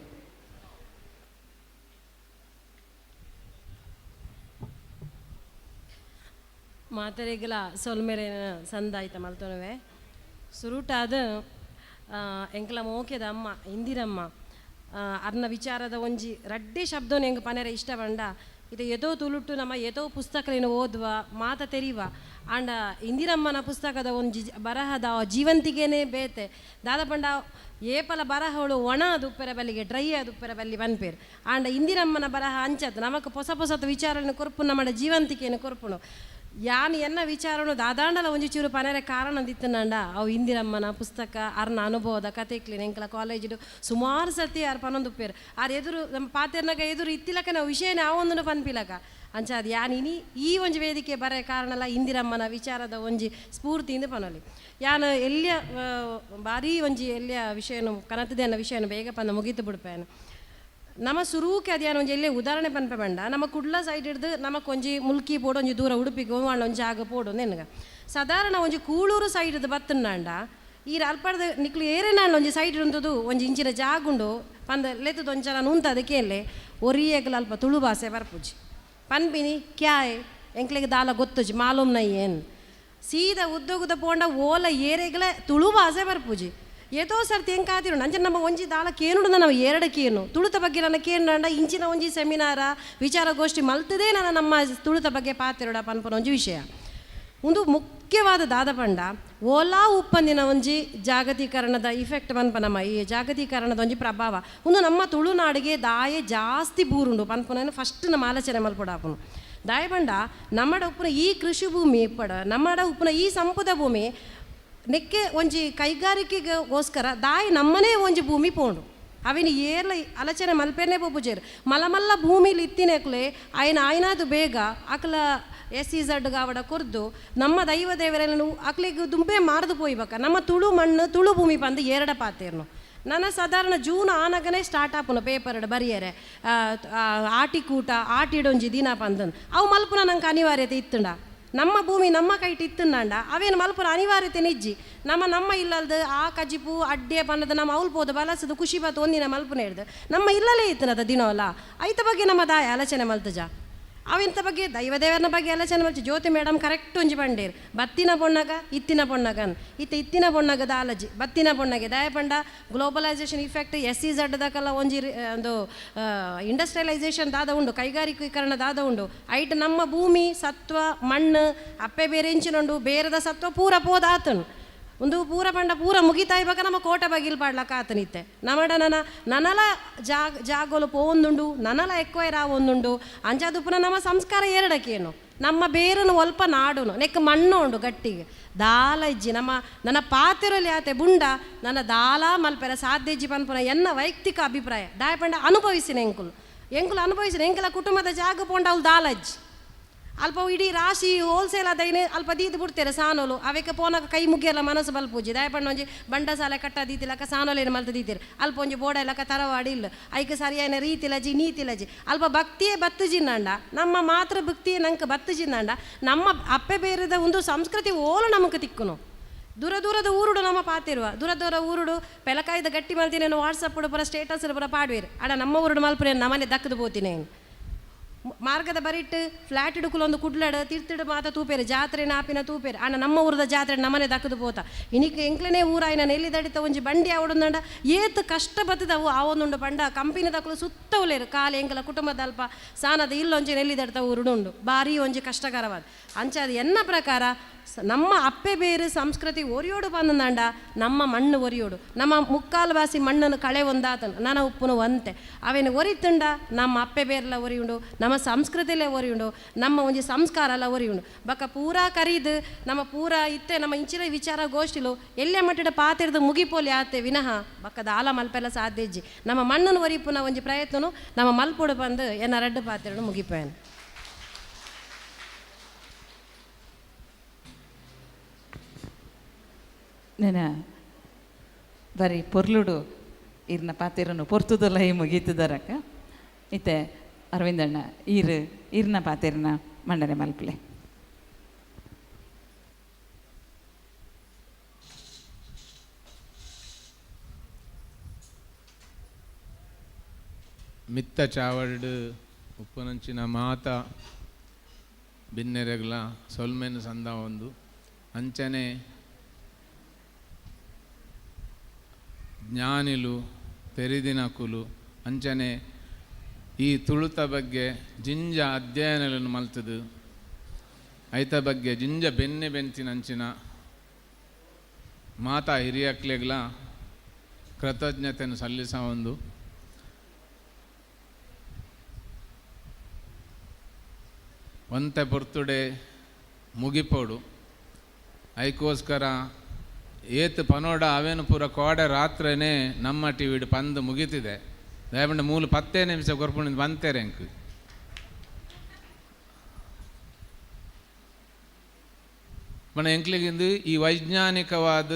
ಮಾತರೆಗ್ಲ ಸೊಲ್ಮೆರೇನ ಸಂದಾಯ್ತ ಮಲ್ತೊನವೆ ಸುರುಟಾದ ಎಂಕ್ಲ ಮೋಕೆದ ಅಮ್ಮ ಇಂದಿರಮ್ಮ ಅರ್ನ ವಿಚಾರದ ಒಂಜಿ ರಡ್ಡೆ ಶಬ್ದನ ಎಂಕ್ ಪನೆರೆ ಇಷ್ಟ ಪಂಡ ಇದು ಏತೋ ತುಳುಟು ನಮ್ಮ ಏತೋ ಪುಸ್ತಕಲೇನು ಓದುವ ಮಾತ ತೆರಿವ ಆಂಡ ಇಂದಿರಮ್ಮನ ಪುಸ್ತಕದ ಒಂಜಿ ಬರಹದ ಜೀವಂತಿಗೆನೇ ಬೇತೆ ದಾದ ಪಂಡ ಏಪಲ ಬರಹವಳು ಒಣ ದುಪ್ಪೆರ ಬಲ್ಲಿಗೆ ಡ್ರೈ ದುಪ್ಪೆರ ಬಲ್ಲಿ ಪನ್ಪೇರು ಆಂಡ ಇಂದಿರಮ್ಮನ ಬರಹ ಅಂಚತ್ ನಮಕ್ ಪೊಸ ಪೊಸತ ವಿಚಾರನ ಕೊರ್ಪು ನಮ್ಮ ಜೀವಂತಿಕೆಯನ್ನು ಕೊರ್ಪುನು ಯಾನ್ ಎನ್ನ ವಿಚಾರನು ದಾದಾಂಡಲ ಒಂಜಿ ಚೂರು ಪನೆರೆ ಕಾರಣ ದಿತ್ತನಂಡ ಅವು ಇಂದಿರಮ್ಮನ ಪುಸ್ತಕ ಅರ್ನ ಅನುಭವದ ಕತೆಕ್ಲಿನ ಎಂಕಲ ಕಾಲೇಜಿಡು ಸುಮಾರು ಸರ್ತಿ ಆರ್ ಪನೊಂದುಪ್ಪೇರು ಆರ್ ಎದುರು ನಮ್ಮ ಪಾತೆರ್ನಾಗ ಎದುರು ಇತ್ತಿಲಕ ನಾವು ವಿಷಯನೇ ಆವೊಂದನು ಪನ್ಪಿಲಕ ಅಂಚ ಅದು ಯಾನ್ ಇನಿ ಈ ಒಂಜಿ ವೇದಿಕೆ ಬರೆ ಕಾರಣಲ ಇಂದಿರಮ್ಮನ ವಿಚಾರದ ಒಂಜಿ ಸ್ಫೂರ್ತಿಯಿಂದ ಪನೊಲಿ ಯಾನ್ ಎಲ್ಲಿಯ ಭಾರೀ ಒಂಜಿ ಎಲ್ಲಿಯ ವಿಷಯನು ಕನತದೆ ಅನ್ನೋ ವಿಷಯನು ಬೇಗ ಪಂದ ಮುಗಿತು ಬಿಡ್ಪೇನು. ನಮ್ಮ ಸುರೂಕೆ ಅದು ಒಂಜಿ ಎಲ್ಲೇ ಉದಾಹರಣೆ ಪನ್ಪೆ ಬಂಡ ನಮ್ಮ ಕುಡ್ಲ ಸೈಡ್ ಹಿಡ್ದು ನಮಕ್ ಒಂಜಿ ಮುಲ್ಕಿ ಪೋಡು ಒಂಜಿ ದೂರ ಉಡುಪಿಗೆ ಒಂಜಿ ಜಾಗ ಪೋಡು ನೆನ್ಗ ಸಾಧಾರಣ ಒಂಜಿ ಕೂಳೂರು ಸೈಡ್ ಬತ್ತನಾಂಡ ಈ ಅಲ್ಪಡ್ದ ನಿಕ್ಲು ಏರೇನಾಂಡ ಒಂಜಿ ಸೈಡ್ ಉಂಟದು ಒಂಜಿ ಇಂಚಿನ ಜಾಗುಂಡು ಪಂದ ಲೆತ್ತದ ಒಂಜನ ಉಂತ ಅದಕ್ಕೆ ಎಲ್ಲೆ ಒರಿಯೇಗಲ ಅಲ್ಪ ತುಳು ಭಾಷೆ ಬರ್ಪುಜಿ ಪನ್ಪಿನಿ ಕ್ಯಾಯ್ ಎಂಕ್ಲೆಗ್ ದಾಲ ಗೊತ್ತುಜಿ ಮಾಲೂಮ್ ನೈ ಏನು ಸೀದಾ ಉದ್ಯೋಗದ ಪೋಂಡ ಓಲ ಏರೆಗ್ಲ ತುಳು ಭಾಷೆ ಬರ್ಪುಜಿ ಏತೋ ಸರ್ತಿ ಹೆಂಗೆ ಅಂಚೆ ನಮ್ಮ ಒಂಜಿ ದಾಲ ಕೇನುಡು ನಾವು ಎರಡು ಕೇನು ತುಳುತ ಬಗ್ಗೆ ನನ್ನ ಕೇನುಂಡ ಇಂಚಿನ ಒಂಜಿ ಸೆಮಿನಾರ ವಿಚಾರಗೋಷ್ಠಿ ಮಲ್ತದೇ ನಾನು ನಮ್ಮ ತುಳುತ ಬಗ್ಗೆ ಪಾತಿರೋಡ ಪನ್ಪನ ಒಂಜಿ ವಿಷಯ. ಒಂದು ಮುಖ್ಯವಾದ ದಾದ ಪಂಡ ಓಲಾ ಉಪ್ಪಂದಿನ ಒಂಜಿ ಜಾಗತೀಕರಣದ ಇಫೆಕ್ಟ್ ಪನ್ಪ ನಮ್ಮ ಈ ಜಾಗತೀಕರಣದ ಒಂಜಿ ಪ್ರಭಾವ ಒಂದು ನಮ್ಮ ತುಳುನಾಡಿಗೆ ದಾಯೆ ಜಾಸ್ತಿ ಬೂರುಂಡು ಪನ್ಪನ ಫಸ್ಟ್ ನಮ್ಮ ಆಲೋಚನೆ ಮಲ್ಪಡಾಪುನು ದಾಯ ಪಂಡ ನಮ್ಮಡ ಉಪ್ಪುನ ಈ ಕೃಷಿ ಭೂಮಿ ಇಪ್ಪಡ ನಮ್ಮಡ ಉಪ್ಪುನ ಈ ಸಂಪದ ಭೂಮಿ ನೆಕ್ಕೆ ಒಂಜಿ ಕೈಗಾರಿಕೆಗೋಸ್ಕರ ದಾಯಿ ನಮ್ಮನೇ ಒಂಜಿ ಭೂಮಿ ಪೋಂಡು ಅವಿನ ಏರ್ಲ ಆಲೋಚನೆ ಮಲ್ಪೇನೆ ಪೋಪುಜೇರು ಮಲಮಲ್ಲ ಭೂಮಿಲಿ ಇತ್ತಿನಕ್ಲೆ ಆಯ್ನ ಆಯ್ನಾದು ಬೇಗ ಅಕ್ಲ ಎಸ್ ಸಿ ಝಡ್ ಗಾವಡ ಕೊರ್ದು ನಮ್ಮ ದೈವ ದೇವರೆಲ್ಲ ಅಕ್ಲಿಗೆ ದುಂಬೆ ಮಾರ್ದು ಪೋಯ್ಬೇಕ ನಮ್ಮ ತುಳು ಮಣ್ಣು ತುಳು ಭೂಮಿ ಪಂದು ಏರಡ ಪಾತೇರ್ನು ನನ್ನ ಸಾಧಾರಣ ಜೂನ್ ಆನಗನೇ ಸ್ಟಾರ್ಟ್ ಆಪುನ ಪೇಪರ್ ಬರಿಯರೆ ಆಟಿಕೂಟ ಆಟಿಡೊಂಜಿ ದಿನ ಪಂದನ್ ಅವು ಮಲ್ಪುನ ನಂಗೆ ಅನಿವಾರ್ಯತೆ ಇತ್ತುಂಡ ನಮ್ಮ ಭೂಮಿ ನಮ್ಮ ಕೈಟ್ ಇತ್ತುಂಡಾಂಡ ಅವೇನು ಮಲ್ಪುನ ಅನಿವಾರ್ಯತೆ ನಿಜ್ಜಿ ನಮ್ಮ ನಮ್ಮ ಇಲ್ಲಲ್ದು ಆ ಕಜಿಪು ಅಡ್ಡೆ ಪನ್ನದ ನಮ್ಮ ಅವ್ಲು ಪೋದು ಬಲಸದು ಖುಷಿ ಬಾತು ಒಂದಿನ ಮಲ್ಪುನ ಹಿಡ್ದು ನಮ್ಮ ಇಲ್ಲಲೇ ಇತ್ತನದ ದಿನವಲ್ಲ ಐತ ಬಗ್ಗೆ ನಮ್ಮ ದಾಯ ಆಲೋಚನೆ ಮಲ್ತಜ ಅವಿಂತ ಬಗ್ಗೆ ದೈವದೇವರನ ಬಗ್ಗೆ ಆಲೋಚನೆ ಮಲ್ಚಿ ಜ್ಯೋತಿ ಮೇಡಮ್ ಕರೆಕ್ಟ್ ಒಂಜಿ ಬಂಡೇರು ಬತ್ತಿನ ಪೊಣ್ಣಗ ಇತ್ತಿನ ಪೊಣ್ಣಗನ್ ಇತ್ತ ಇತ್ತಿನ ಪೊಣ್ಣಗದ ಆಲಜಿ ಬತ್ತಿನ ಪೊಣ್ಣಗೆ ದಾಯಪಂಡ globalisation effect S C Z ದಕಲ್ಲ ಒಂಜಿ ಒಂದು ಇಂಡಸ್ಟ್ರಿಯಲೈಸೇಷನ್ ದಾದ ಉಂಡು, ಕೈಗಾರಿಕೀಕರಣ ದಾದ ಉಂಡು. ಐಟ್ ನಮ್ಮ ಭೂಮಿ ಸತ್ವ ಮಣ್ಣು ಅಪ್ಪೆ ಬೇರೆ ಇಂಚಿನುಂಡು ಬೇರೆದ ಸತ್ವ ಪೂರ ಪೋದಾತನು ಒಂದು ಪೂರ ಪಂಡ ಪೂರ ಮುಗಿತಾಯಿ ಬಕ ನಮ್ಮ ಕೋಟೆ ಬಗಿಲ್ ಪಾಡ್ಲಕ್ಕ ಆತನಿತ್ತೆ ನಮಡ ನನ ನನಲ ಜಾಗೋಲು ಪೋವೊಂದುಂಡು ನನಲ ಎಕ್ವೈರ್ ಆವೊಂದುಂಡು ಅಂಚಾದುಪುನ ನಮ್ಮ ಸಂಸ್ಕಾರ ಎರಡಕ್ಕೇನು ನಮ್ಮ ಬೇರನು ಒಲ್ಪ ನಾಡುನು ನೆಕ್ ಮಣ್ಣು ಉಂಡು ಗಟ್ಟಿಗೆ ದಾಲ ಇಜ್ಜಿ ನಮ್ಮ ನನ್ನ ಪಾತಿರಲಿ ಆತೆ ಬುಂಡ ನನ್ನ ದಾಲ ಮಲ್ಪೆರ ಸಾಧ್ಯ ಇಜ್ಜಿ ಪನ್ಪುನ ಎನ್ನ ವೈಯಕ್ತಿಕ ಅಭಿಪ್ರಾಯ ದಾಯ ಪಂಡ ಅನುಭವಿಸಿನ ಎಂಕುಲು ಎಂಕುಲು ಅನುಭವಿಸಿನ ಎಂಕಲ ಕುಟುಂಬದ ಜಾಗ ಪೋಂಡ ಅವಳು ದಾಲ ಇಜ್ಜಿ ಅಲ್ಪ ಇಡೀ ರಾಶಿ ಹೋಲ್ಸೇಲ್ ಆದೈನೆ ಅಲ್ಪ ದೀದ್ ಬಿಡ್ತೇರೆ ಸಾನೋಲು ಅವೆಕ ಪೋನಾಗ ಕೈ ಮುಗಿಯಲ್ಲ ಮನಸ್ಸು ಬಲ್ಪೂಜಿ ದಾಯಪಣ್ಣ ಒಂಜಿ ಬಂಡಸಾಲೆ ಕಟ್ಟ ದೀತಿಲಕ್ಕ ಸಾನೋಲೇನು ಮಲ್ತ ದೀತಿರು ಅಲ್ಪ ಒಂಜಿ ಬೋಡ ಇಲ್ಲಕ ತರವಾಡಿ ಇಲ್ಲ ಐಕ ಸರಿಯಾದ ರೀತಿಲಜಿ ನೀತಿಲಜಿ ಅಲ್ಪ ಭಕ್ತಿಯೇ ಬತ್ತು ಜಿನ್ನಂಡ ನಮ್ಮ ಮಾತೃ ಭಕ್ತಿಯೇ ನಂಗೆ ಬತ್ತು ಜಿನ್ನಂಡ ನಮ್ಮ ಅಪ್ಪೆ ಬೇರೆದ ಒಂದು ಸಂಸ್ಕೃತಿ ಓಲು ನಮಕ್ ತಿಕ್ಕುನು ದೂರ ದೂರದ ಊರುಡು ನಮ್ಮ ಪಾತಿರುವ ದೂರ ದೂರ ಊರುಡು ಪೆಲಕಾಯ್ದ ಗಟ್ಟಿ ಮಲ್ತಿನೇನು ವಾಟ್ಸಪ್ ಪೂರ ಸ್ಟೇಟಸ್ ಪೂರ ಪಾಡುವಿರು ಅಡ ನಮ್ಮ ಊರುಡು ಮಲ್ಪುರೇನು ನಮ್ಮನೆ ದಕ್ಕದು ಪೋತಿನೇನು ಮಾರ್ಗದ ಬರಿಟ್ಟು ಫ್ಲಾಟ್ ಹಿಡ್ಕುಲೊಂದು ಕುಡ್ಲಡು ತಿರ್ತಿಡು ಮಾತ ತೂಪೇರು ಜಾತ್ರೆ ನಾಪಿನ ತೂಪೇರು ಅಣ್ಣ ನಮ್ಮ ಊರದ ಜಾತ್ರೆ ನಮ್ಮನೆ ದಕ್ಕದು ಪೋತ ಇನಿಕ್ ಎಂಕ್ಲನೇ ಊರಾಯಿನ ನೆಲ್ಲಿ ದಡಿತ ಒಂಜಿ ಬಂಡಿ ಆವಡುಂದಂಡ ಏತ್ ಕಷ್ಟ ಬತ್ತದವು ಆವೊಂದುಂಡು ಪಂಡ ಕಂಪಿನ ದಕ್ಕಲು ಸುತ್ತ ಉಲೇರು ಕಾಲು ಎಂಕಲ ಕುಟುಂಬದ ಅಲ್ಪ ಸಾನದ ಇಲ್ಲೊಂಜಿ ನೆಲ್ಲಿ ದಡಿತ ಊರುಡುಂಡು ಭಾರಿ ಒಂಜಿ ಕಷ್ಟಕರವಾದ ಅಂಚ ಅದು ಎನ್ನ ಪ್ರಕಾರ ನಮ್ಮ ಅಪ್ಪೆ ಬೇರು ಸಂಸ್ಕೃತಿ ಒರಿಯೋಡು ಬಂದಂಡ ನಮ್ಮ ಮಣ್ಣು ಒರಿಯೋಡು ನಮ್ಮ ಮುಕ್ಕಾಲು ಬಾಸಿ ಮಣ್ಣನ್ನು ಕಳೆ ಒಂದಾತನು ನನ್ನ ಉಪ್ಪುನು ಒಂತೆ ಅವೇನು ಒರಿತುಂಡ ನಮ್ಮ ಅಪ್ಪೆ ಬೇರೆಲ್ಲ ಒರಿಯುಂಡು ನಮ್ಮ ಸಂಸ್ಕೃತಿಲೇ ಒರಿಯುಂಡು ನಮ್ಮ ಒಂಜಿ ಸಂಸ್ಕಾರ ಎಲ್ಲ ಒರಿಯುಂಡು ಬಕ ಪೂರಾ ಕರೀದು ನಮ್ಮ ಪೂರಾ ಇತ್ತೆ ನಮ್ಮ ಇಂಚಿನ ವಿಚಾರ ಗೋಷ್ಠಿಲು ಎಲ್ಲೇ ಮಟ್ಟದ ಪಾತಿರ್ದು ಮುಗಿಪೋಲಿ ಆತೆ ವಿನಃ ಬಕ್ಕದ ಆಲ ಮಲ್ಪೆಲ್ಲ ಸಾಧ್ಯ ಇಜ್ಜಿ ನಮ್ಮ ಮಣ್ಣನ್ನು ಒರಿಪುನ ಒಂಜಿ ಪ್ರಯತ್ನನು ನಮ್ಮ ಮಲ್ಪೋಡು ಬಂದು ಎನ್ನ ರಡ್ಡು ಪಾತಿರನು ಮುಗಿಪೇನು. ನೆನ ಬರೀ ಪೊರ್ಲುಡು ಇರ್ನ ಪಾತಿರನು ಪೊರ್ತುದಲ್ಲ ಈ ಮುಗೀತದರಕ್ಕ ಇತ್ತೆ ಅರವಿಂದಣ್ಣ ಈರು ಇರ್ನ ಪಾತಿರನ ಮಂಡನೆ ಮಲ್ಪಲೆ. ಮಿತ್ತ ಚಾವಲ್ಡು ಉಪ್ಪುನಂಚಿನ ಮಾತ ಬಿನ್ನೆರೆಗ್ಲ ಸೊಲ್ಮೆನು ಸಂದ ಒಂದು ಅಂಚನೆ ಜ್ಞಾನಿಲು ತೆರಿದಿನಕುಲು ಅಂಚನೆ ಈ ತುಳುತ ಬಗ್ಗೆ ಜಿಂಜ ಅಧ್ಯಯನಗಳನ್ನು ಮಲ್ತದು ಐತ ಬಗ್ಗೆ ಜಿಂಜ ಬೆನ್ನೆ ಬೆಂತಿನಂಚಿನ ಮಾತಾ ಹಿರಿಯಕ್ಲೆಗ್ಲ ಕೃತಜ್ಞತೆಯನ್ನು ಸಲ್ಲಿಸ ಒಂದು ಒಂತೆ ಪೊರ್ತುಡೆ ಮುಗಿಪೋಡು ಐಕೋಸ್ಕರ ಏತ್ ಪನೋಡ ಅವೇನು ಪೂರ ಕೋಡೆ ರಾತ್ರಿನೇ ನಮ್ಮ ಟಿ ವಿಡ್ ಪಂದು ಮುಗೀತಿದೆ ದಯಪಂಡ ಮೂಲು 10 ನಿಮಿಷ ಕೊರ್ಪುಣಿಂದ ಬಂತೇರೆ ಅಂಕ್ ಮನ ಎಂಕ್ಲಿಗಿಂದು ಈ ವೈಜ್ಞಾನಿಕವಾದ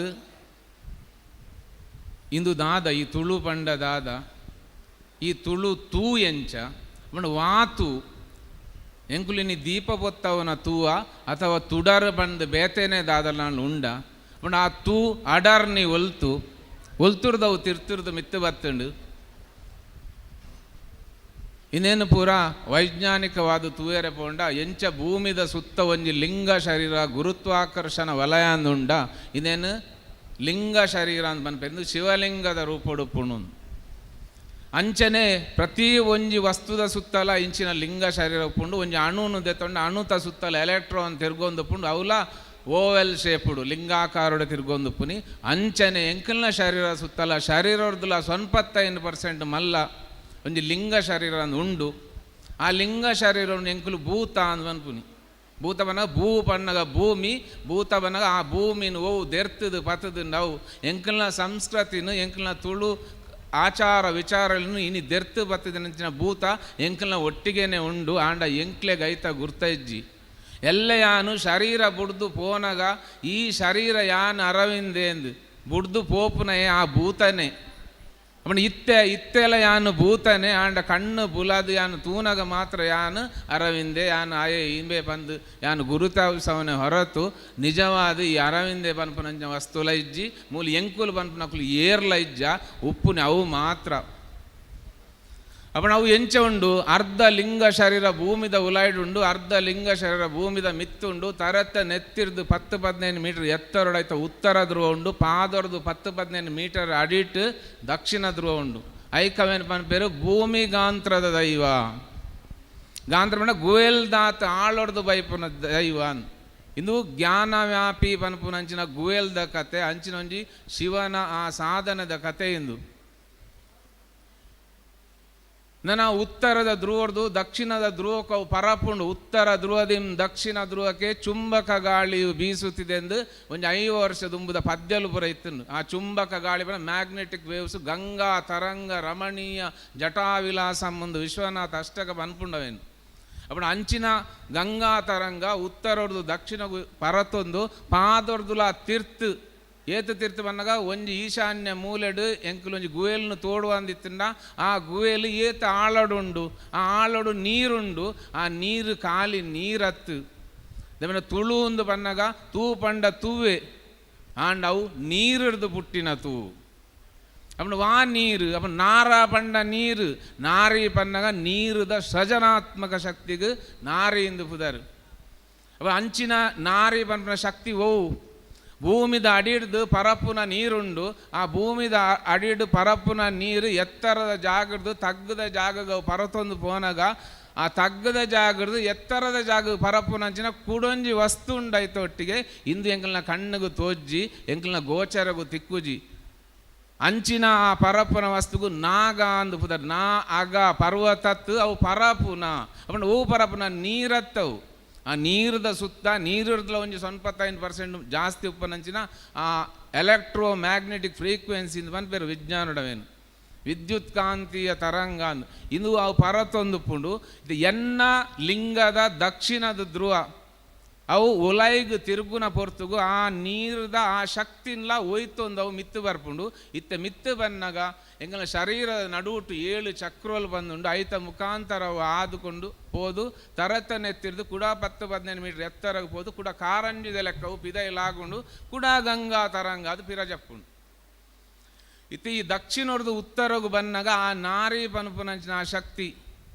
ಇಂದು ದಾದ ಈ ತುಳು ಪಂಡ ದಾದ ಈ ತುಳು ತೂ ಎಂಚ ಮಣ ವಾತು ಎಂಕುಲಿನಿ ದೀಪ ಪೊತ್ತವನ ತೂವ ಅಥವಾ ತುಡರ್ ಬಂದು ಬೇತೇನೆ ದಾದಲ ಉಂಡ ಪಂಡ ಆ ತೂ ಅಡರ್ನಿ ಒಲ್ತು ಒಲ್ತುರ್ದವು ತಿರ್ತುರ್ದು ಮಿತ್ತು ಬತ್ತುಂಡು ಇನ್ನೇನು ಪೂರ ವೈಜ್ಞಾನಿಕವಾದ ತೂಯರೆ ಪೋಂಡ ಎಂಚ ಭೂಮಿದ ಸುತ್ತ ಒಂಜಿ ಲಿಂಗ ಶರೀರ ಗುರುತ್ವಾಕರ್ಷಣ ವಲಯ ಅಂದುಂಡ ಇನ್ನೇನು ಲಿಂಗ ಶರೀರ ಅಂತ ಪನ್ಪೆಂದು ಶಿವಲಿಂಗದ ರೂಪಡು ಪುಣು ಅಂಚನೆ ಪ್ರತಿ ಒಂಜಿ ವಸ್ತುದ ಸುತ್ತಲ ಇಂಚಿನ ಲಿಂಗ ಶರೀರ ಪುಂಡು ಒಂಜಿ ಅಣುನು ದೆತ್ತೊಂಡು ಅಣುತ ಸುತ್ತಲ ಎಲೆಕ್ಟ್ರಾನ್ ತಿರ್ಗೊಂದು ಪುಂಡು ಅವಲ ಓವೆಲ್ ಶೇಪುಡು ಲಿಂಗಾಕಾರುಡು ತಿರ್ಗೊಂದು ಪುನಿ ಅಂಚನೆ ಎಂಕಲ್ನ ಶರೀರ ಸುತ್ತಲ ಶರೀರರ್ದುಲ 55% ಮಲ್ಲ ಒಂಜಿ ಲಿಂಗ ಶರೀರ ಅಂದ್ ಉಂಡು ಆ ಲಿಂಗ ಶರೀರ ಎಂಕುಲು ಭೂತ ಅಂದ್ ಪನ್ಪುನಿ ಭೂತ ಬನಗ ಭೂ ಪನ್ನಗ ಭೂಮಿ ಭೂತ ಬನಗ ಆ ಭೂಮಿನ ಓವು ದೆರ್ತದು ಪತದು ನಾವು ಎಂಕಲ್ನ ಸಂಸ್ಕೃತಿನ ಎಂಕಲ್ನ ತುಳು ಆಚಾರ ವಿಚಾರಗಳನ್ನು ಇನಿ ದೆರ್ತು ಬತ್ತದಿನಂಚಿನ ಭೂತ ಎಂಕಲ್ನ ಒಟ್ಟಿಗೆನೆ ಉಂಡು ಆಂಡ ಎಂಕ್ಲೆ ಗೈತ ಗುರ್ತೈಜ್ಜಿ ಎಲ್ಲ ಯಾನು ಶರೀರ ಬುಡ್ದು ಪೋನಗ ಈ ಶರೀರ ಯಾನ್ ಅರವಿಂದೇಂದು ಬುಡ್ದು ಪೋಪುನಯೇ ಆ ಭೂತನೇ ಅಪ್ಪಣ ಇತ್ತೆ ಇತ್ತೆಲ ಯಾನು ಭೂತನೇ ಆಂಡ ಕಣ್ಣು ಬುಲಾದು ಯಾನು ತೂನಗ ಮಾತ್ರ ಯಾನು ಅರವಿಂದೆ ಯಾನು ಆಯೆ ಇಂಬೆ ಬಂದು ಯಾನು ಗುರುತಾವಸವನೆ ಹೊರತು ನಿಜವಾದ ಈ ಅರವಿಂದೆ ಪನ್ಪುನಂಚ ವಸ್ತುಲ ಇಜ್ಜಿ ಮೂಲು ಎಂಕುಲು ಪನ್ಪುನಕುಲು ಏರ್ಲ ಇಜ್ಜ ಉಪ್ಪುನೆ ಅವು ಮಾತ್ರ. ಅಪ್ಪಣ ಅವು ಎಂಚ ಉಂಡು ಅರ್ಧ ಲಿಂಗ ಶರೀರ ಭೂಮಿದ ಉಲಾಯ್ಡುಂಡು ಅರ್ಧ ಲಿಂಗ ಶರೀರ ಭೂಮಿದ ಮಿತ್ತುಂಡು ತರತ್ತ ನೆತ್ತಿರ್ದು 10-15 ಮೀಟರ್ ಎತ್ತರೊಡೈತ ಉತ್ತರ ಧ್ರುವ ಉಂಡು ಪಾದೊರ್ದು 10-15 ಮೀಟರ್ ಅಡಿಟ್ ದಕ್ಷಿಣ ಧ್ರುವ ಉಂಡು. ಐಕವೇನು ಪನ್ಪೇರು ಭೂಮಿ ಗಾಂತ್ರದ ದೈವ ಗಾಂತ್ರ ಪಂಡ ಗುವೆಲ್ದಾತ ಆಳೊಡ್ದು ಬೈಪುನ ದೈವ ಇಂದು ಜ್ಞಾನವ್ಯಾಪಿ ಪನ್ಪುನಂಚಿನ ಗುವೆಲ್ದ ಕತೆ ಅಂಚಿನೊಂಜಿ ಶಿವನ ಆ ಸಾಧನದ ಕತೆ ಇಂದು. ನನ್ನ ಉತ್ತರದ ಧ್ರುವರ್ದು ದಕ್ಷಿಣದ ಧ್ರುವಕ್ಕವು ಪರಪುಂಡು ಉತ್ತರ ಧ್ರುವದಿಂ ದಕ್ಷಿಣ ಧ್ರುವಕ್ಕೆ ಚುಂಬಕ ಗಾಳಿಯು ಬೀಸುತ್ತಿದೆ ಎಂದು ಒಂದು 5 ವರ್ಷ ದುಂಬುದ ಪದ್ಯಲು ಪುರ ಇತ್ತು. ಆ ಚುಂಬಕ ಗಾಳಿ ಪುರ ಮ್ಯಾಗ್ನೆಟಿಕ್ ವೇವ್ಸ್ ಗಂಗಾ ತರಂಗ ರಮಣೀಯ ಜಟಾವಿಲಾಸ ಮುಂದು ವಿಶ್ವನಾಥ ಅಷ್ಟಕ ಪನ್ಪುಂಡವೇನು. ಅಪ್ಪಣ ಅಂಚಿನ ಗಂಗಾ ತರಂಗ ಉತ್ತರರ್ದು ದಕ್ಷಿಣ ಪರತೊಂದು ಪಾದೊರ್ದುಲ ತಿರ್ತು ಏತು ತೀರ್ಥ ಬನ್ನಗ ಒಂಜಿ ಈಶಾನ್ಯ ಮೂಲೆಡು ಎಂಕುಲೊಂಜಿ ಗುವೆಲ್ನು ತೋಡುವಂದಿತ್ತಿಂಡ ಆ ಗುವೆಲು ಏತ ಆಳಡುಂಡು ಆ ಆಳಡು ನೀರುಂಡು ಆ ನೀರು ಖಾಲಿ ನೀರತ್ತು ದೇವನ ತುಳು ಒಂದು ಬನ್ನಗ ತೂ ಪಂಡ ತೂವೆ ಆಂಡ ಅವು ನೀರಿಡ್ದು ಪುಟ್ಟಿನ ತೂ ಅಪ್ಪನ ವಾ ನೀರು ಅಪ್ಪ ನಾರ ಪಂಡ ನೀರು ನಾರಿ ಪನ್ನಗ ನೀರುದ ಸೃಜನಾತ್ಮಕ ಶಕ್ತಿಗೆ ನಾರಿ ಎಂದು ಪುದರು. ಅಪ್ಪ ಅಂಚಿನ ನಾರಿ ಪನ್ಪನ ಶಕ್ತಿ ಓವು ಭೂಮಿದ ಅಡಿಡ್ದು ಪರಪುನ ನೀರುಂಡು ಆ ಭೂಮಿದ ಅಡಿಡು ಪರಪುನ ನೀರು ಎತ್ತರದ ಜಾಗಡ್ದು ತಗ್ಗದ ಜಾಗಗ ಪರತೊಂದು ಪೋನಗ ಆ ತಗ್ಗದ ಜಾಗಡ್ದು ಎತ್ತರದ ಜಾಗ ಪರಪುನ ಅಂಚಿನ ಕುಡೊಂಜಿ ವಸ್ತು ಉಂಡಾಯ್ತು ಒಟ್ಟಿಗೆ ಇಂದು ಎಂಕಲ್ನ ಕಣ್ಣಿಗೂ ತೋಜ್ಜಿ ಎಂಕಲ್ನ ಗೋಚರಗು ತಿಕ್ಕುಜಿ ಅಂಚಿನ ಆ ಪರಪುನ ವಸ್ತುಗು ನಾಗ ಅಂದು ಪುದರ್ ನಾ ಅಗ ಪರ್ವತತ್ತು ಅವು ಪರಪುನ ಅಪ್ಪಣ ಅವು ಪರಪುನ ನೀರತ್ತವು ಆ ನೀರದ ಸುತ್ತ ನೀರಿರ್ದಲ ಒಂಜಿ 0.5% ಜಾಸ್ತಿ ಉಪ್ಪನಂಚಿನ ಆ ಎಲೆಕ್ಟ್ರೋ ಮ್ಯಾಗ್ನೆಟಿಕ್ ಫ್ರೀಕ್ವೆನ್ಸಿ ಇಂದು ಪನ್ಪೇರು ವಿಜ್ಞಾನಡವೇನು ವಿದ್ಯುತ್ ಕಾಂತೀಯ ತರಂಗ ಅಂದು ಇಂದು ಅವು ಪರತೊಂದು ಪುಂಡು ಇದು ಎನ್ನ ಲಿಂಗದ ದಕ್ಷಿಣದ ಧ್ರುವ ಅವು ಉಲೈಗ್ ತಿರುಗುನ ಪೊರ್ತುಗು ಆ ನೀರ್ದ ಆ ಶಕ್ತಿನ್ಲ ಒಯ್ತೊಂದು ಅವು ಮಿತ್ತು ಬರ್ಪುಂಡು ಇತ್ತ ಮಿತ್ತು ಬನ್ನಗ ಎಂಗಲ ಶರೀರದ ನಡುಟು 7 ಚಕ್ರೋಲು ಬಂದುಂಡು ಐತ ಮುಖಾಂತರ ಅವು ಆದುಕೊಂಡು ಪೋದು ತರತನೆತ್ತಿರ್ದು ಕೂಡ 10-15 ಮೀಟರ್ ಎತ್ತರಗೆ ಪೋದು ಕೂಡ ಕಾರಂಜಿದ ಲೆಕ್ಕವು ಪಿದೈಲಾಗುಂಡು ಕೂಡ ಗಂಗಾ ತರಂಗ ಅದು ಪಿರಜಪ್ಪುಂಡು. ಇತ್ತ ಈ ದಕ್ಷಿಣೊರ್ದು ಉತ್ತರಗು ಬನ್ನಗ ಆ ನಾರಿ ಪನ್ಪುನಂಚಿನ ಆ ಶಕ್ತಿ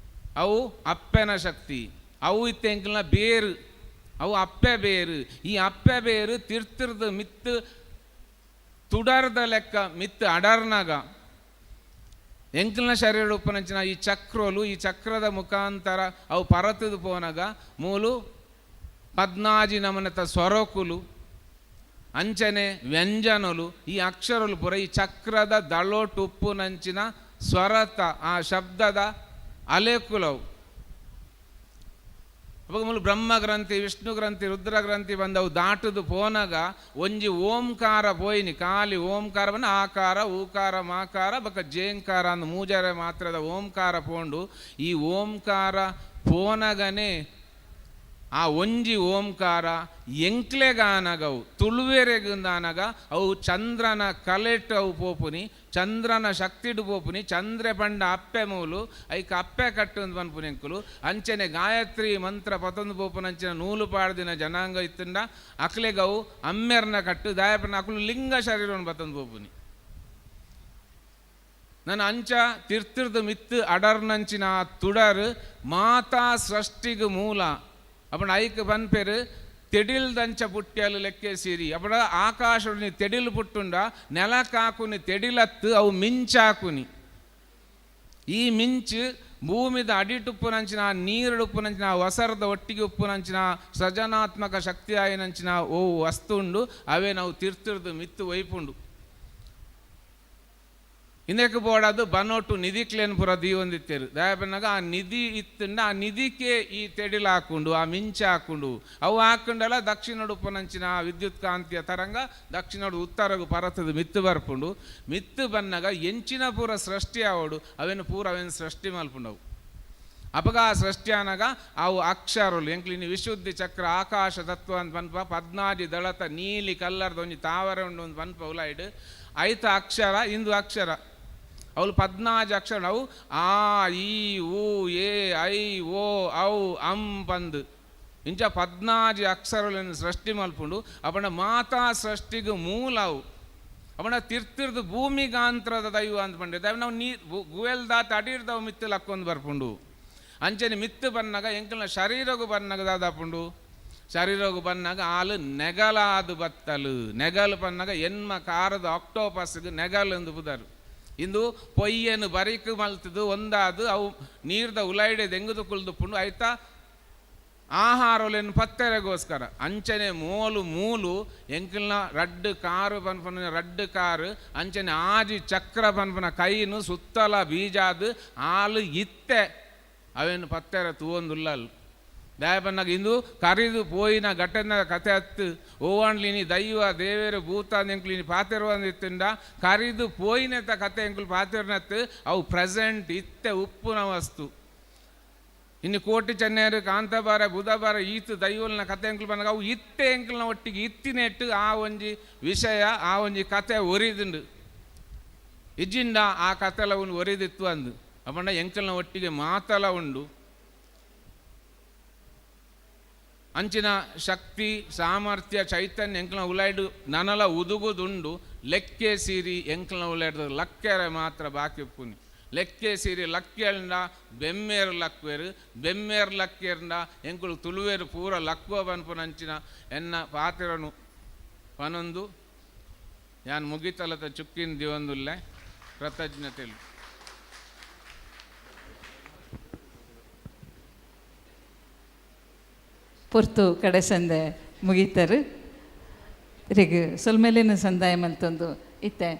ಅವು ಅಪ್ಪೆನ ಶಕ್ತಿ ಅವು ಇತ್ತ ಎಂಕಲ್ನ ಬೇರು ಅವು ಅಪ್ಪೆ ಬೇರು ಈ ಅಪ್ಪೆ ಬೇರು ತಿರ್ತಿರ್ದು ಮಿತ್ತು ತುಡರ್ದ ಲೆಕ್ಕ ಮಿತ್ತು ಅಡರ್ನಾಗ ಎಂಕಲ್ನ ಶರೀರ ಉಪ್ಪನಂಚಿನ ಈ ಚಕ್ರೋಲು ಈ ಚಕ್ರದ ಮುಖಾಂತರ ಅವು ಪರತದು ಪೋನಗ ಮೂಲು 14 ನಮನತ ಸ್ವರಕುಲು ಅಂಚನೆ ವ್ಯಂಜನಲು ಈ ಅಕ್ಷರಲು ಪೂರ ಈ ಚಕ್ರದ ದಳೋಟುಪ್ಪುನಂಚಿನ ಸ್ವರತ ಆ ಶಬ್ದದ ಅಲೆಕುಲವು. ಅವಾಗ ಮೂಲು ಬ್ರಹ್ಮ ಗ್ರಂಥಿ ವಿಷ್ಣು ಗ್ರಂಥಿ ರುದ್ರ ಗ್ರಂಥಿ ಬಂದವು ದಾಟುದು ಪೋನಗ ಒಂಜಿ ಓಂಕಾರ ಪೋಯಿನಿ ಖಾಲಿ ಓಂಕಾರವನ್ನು ಆಕಾರ ಊಕಾರ ಮಾಕಾರ ಬಕ ಜೇಂಕಾರ ಅಂದು ಮೂಜರೆ ಮಾತ್ರದ ಓಂಕಾರ ಪೋಂಡು ಈ ಓಂಕಾರ ಪೋನಗನೇ ಆ ಒಂಜಿ ಓಂಕಾರ ಎಂಕ್ಲೆಗಾನಗವು ತುಳುವೆರೆಗುಂದಾನಗ ಅವು ಚಂದ್ರನ ಕಲೆಟ್ ಅವು ಪೋಪುನಿ ಚಂದ್ರನ ಶಕ್ತಿಡು ಪೋಪುನಿ ಚಂದ್ರೆ ಪಂಡ ಅಪ್ಪೆ ಮೂಲು ಐಕ ಅಪ್ಪೆ ಕಟ್ಟುಂದು ಪನ್ಪುನಿ ಎಂಕುಲು ಅಂಚನೆ ಗಾಯತ್ರಿ ಮಂತ್ರ ಪತೊಂದು ಪೋಪುನಂಚಿನ ನೂಲು ಪಾಡ್ದಿನ ಜನಾಂಗ ಇತ್ತುಂಡ ಅಕ್ಲೆಗವು ಅಮ್ಮೆರ್ನ ಕಟ್ಟು ದಾಯಪನ ಅಕುಲು ಲಿಂಗ ಶರೀರವನ್ನು ಪತೊಂದು ಪೋಪುನಿ. ನನ್ನ ಅಂಚ ತಿರ್ತಿರ್ದು ಮಿತ್ತು ಅಡರ್ನಂಚಿನ ತುಡರ್ ಮಾತಾ ಸೃಷ್ಟಿಗೆ ಮೂಲ ಅಪ್ಪಣ ಐಕ್ ಪನ್ಪೇರು ತೆಡಿಲ್ದಂಚ ಪುಟ್ಟ್ಯಲು ಲೆಕ್ಕೆ ಸೀರಿ ಅಪ್ಪಣ ಆಕಾಶನಿ ತೆಡಿಲು ಪುಟ್ಟುಂಡ ನೆಲಕ್ಕಾಕುನಿ ತೆಡಿಲತ್ತು ಅವು ಮಿಂಚಾಕುನಿ ಈ ಮಿಂಚು ಭೂಮಿದ ಅಡಿಟುಪ್ಪುನಂಚಿನ ನೀರುಡುಪ್ಪುನಂಚಿನ ವಸರದ ಒಟ್ಟಿಗೆ ಉಪ್ಪುನಂಚಿನ ಸೃಜನಾತ್ಮಕ ಶಕ್ತಿ ಆಯಿನಂಚಿನ ಓ ವಸ್ತು ಉಂಡು ಅವೇ ನಾವು ತಿರ್ತಿರ್ದು ಮಿತ್ತು ಒಯ್ಪುಂಡು. ಇಂದಕ್ಕೆ ಬೋಡಾದು ಬನೋಟು ನಿಧಿಕ್ಲೇನು ಪೂರ ದೀವೊಂದಿತ್ತೇರು ದಯಪನ್ನಾಗ ಆ ನಿಧಿ ಇತ್ತಂಡ ಆ ನಿಧಿಕೆ ಈ ತೆಡಿಲು ಹಾಕೊಂಡು ಆ ಮಿಂಚ ಹಾಕೊಂಡು ಅವು ಹಾಕೊಂಡಲ್ಲ ದಕ್ಷಿಣಡು ಉಪ್ಪನಂಚಿನ ಆ ವಿದ್ಯುತ್ ಕಾಂತಿಯ ತರಂಗ ದಕ್ಷಿಣಡು ಉತ್ತರಗು ಪರತದ ಮಿತ್ತು ಬರ್ಪುಂಡು ಮಿತ್ತು ಬನ್ನಾಗ ಎಂಚಿನ ಪೂರ ಸೃಷ್ಟಿ ಆವಡು ಅವೇನು ಪೂರ ಅವೇನು ಸೃಷ್ಟಿ ಮಲ್ಪುಂಡವು ಅಪಗ ಆ ಸೃಷ್ಟಿ ಆನಾಗ ಅವು ಅಕ್ಷರಲು ಎಂಕ್ಲಿನಿ ವಿಶುದ್ಧಿ ಚಕ್ರ ಆಕಾಶ ತತ್ವ ಅಂತ ಪನ್ಪ ಪದ್ನಾಜಿ ದಳತ ನೀಲಿ ಕಲ್ಲರ್ದ ಒಂಜಿ ತಾವರೆ ಉಂಡು ಒಂದು ಪನ್ಪ ಉಲಾಯ್ಡು ಐತ ಅಕ್ಷರ ಇಂದು ಅಕ್ಷರ ಅವಳು ಪದ್ನಾಜಿ ಅಕ್ಷರ ಅವು ಆ ಇ ಉ ಎ I ಓ ಔ ಅಂ ಪಂದ್ ಇಂಚ ಪದ್ನಾಜಿ ಅಕ್ಷರಗಳನ್ನು ಸೃಷ್ಟಿ ಮಲ್ಪುಂಡು ಅಪಣ ಮಾತಾ ಸೃಷ್ಟಿಗೆ ಮೂಲ ಅವು ಅವನ ತಿರ್ತಿರ್ದು ಭೂಮಿಗಾಂತ್ರದ ದೈವ ಅಂತ ಪಂಡಿದ್ದ ನಾವು ನೀ ಗುವೆಲ್ದಾತ ಅಡಿರ್ದವು ಮಿತ್ತು ಲಕ್ಕೊಂದು ಬರ್ಪುಂಡು ಅಂಚನೆ ಮಿತ್ತು ಬನ್ನಾಗ ಎಂಕಲ್ನ ಶರೀರಗು ಬನ್ನಾಗ ದಾದಾಪುಂಡು ಶರೀರಗು ಬನ್ನಾಗ ಆಲು ನೆಗಲಾದು ಬತ್ತಲು ನೆಗಲು ಬನ್ನಾಗ ಎನ್ಮ ಕಾರದ ಆಕ್ಟೋಪಸ್ಗೆ ನೆಗಲು ಎಂದು ಬುದರು ಇಂದು ಪೊಯ್ಯನು ಬರಿಕು ಮಲ್ತದು ಒಂದಾದು ಅವು ನೀರ್ದ ಉಲೈಡೆ ದೆಂಗುದು ಕುಲ್ದು ಪುಂಡು ಆಯ್ತಾ ಆಹಾರಲೇನು ಪತ್ತೆರೆಗೋಸ್ಕರ ಅಂಚನೆ ಮೋಲು ಮೂಲು ಎಂಕಲ್ನ ರಡ್ಡು ಕಾರು ಪನ್ಪನ ರಡ್ಡು ಕಾರು ಅಂಚನೆ ಆಜಿ ಚಕ್ರ ಪನ್ಪನ ಕೈನು ಸುತ್ತಲ ಬೀಜಾದು ಆಲು ಇತ್ತೆ ಅವೇನು ಪತ್ತೆರ ತೂವೊಂದುಲ್ಲಲ್ ದಯಪನ್ನಾಗ ಇಂದು ಕರಿದು ಪೋಯಿನ ಘಟನೆ ಕತೆ ಹತ್ತು ಓವಾಣ್ಲಿನಿ ದೈವ ದೇವೇರು ಭೂತ ಎಂಕ್ಲಿನಿ ಪಾತೆರುವಂದಿತ್ತಿಂಡ ಕರಿದು ಪೋಯಿನೆತ್ತ ಕತೆ ಎಂಕುಲು ಪಾತೆರ್ನತ್ತು ಅವು ಪ್ರೆಸೆಂಟ್ ಇತ್ತೆ ಉಪ್ಪುನ ವಸ್ತು. ಇನ್ನು ಕೋಟಿ ಚೆನ್ನೇರು ಕಾಂತಬಾರ ಬುಧಬಾರ ಈತು ದೈವಲ್ನ ಕತೆ ಎಂಕುಲು ಬಂದಾಗ ಅವು ಇತ್ತೆ ಎಂಕಲ್ನ ಒಟ್ಟಿಗೆ ಇತ್ತಿನೆಟ್ಟು ಆ ಒಂಜಿ ವಿಷಯ ಆ ಒಂಜಿ ಕತೆ ಒರಿದುಂಡು ಇಜ್ಜಿಂಡ ಆ ಕತೆಲ ಉಂಡು ಒರಿದಿತ್ತು ಅಂದು ಅಪ್ಪಂಡ ಎಂಕಲ್ನ ಒಟ್ಟಿಗೆ ಮಾತಲ ಉಂಡು. ಅಂಚಿನ ಶಕ್ತಿ ಸಾಮರ್ಥ್ಯ ಚೈತನ್ಯ ಎಂಕಲ್ನ ಉಲೈಡು ನನಲ ಉದುಗುದುಂಡು ಲೆಕ್ಕೆ ಸೀರಿ ಎಂಕಲ್ನ ಉಲೈಡ್ದು ಲಕ್ಕೆರೆ ಮಾತ್ರ ಬಾಕಿ ಉಪ್ಪುನಿ ಲೆಕ್ಕೆ ಸೀರಿ ಲಕ್ಕೆಂಡ ಬೆಮ್ಮೇರು ಲಕ್ವೇರು ಬೆಮ್ಮೇರು ಲಕ್ಕೇರ್ಂಡ ಎಂಕುಲು ತುಳುವೇರು ಪೂರ ಲಕ್ಕುವ ಪನ್ಪುನಂಚಿನ ಎನ್ನ ಪಾತಿರನು ಪನೊಂದು ಯಾನ್ ಮುಗಿತಲತ ಚುಕ್ಕಿನ ದಿವಂದುಲ್ಲೆ ಕೃತಜ್ಞತೆಲು. ಪೊರ್ತು ಕಡೆ ಸಂದೆ ಮುಗೀತಾರೆ ರಿಗ್ ಸೊಲ್ಮೇಲಿನ ಸಂದಾಯ ಮಲ್ತೊಂದು ಇತ್ತೆ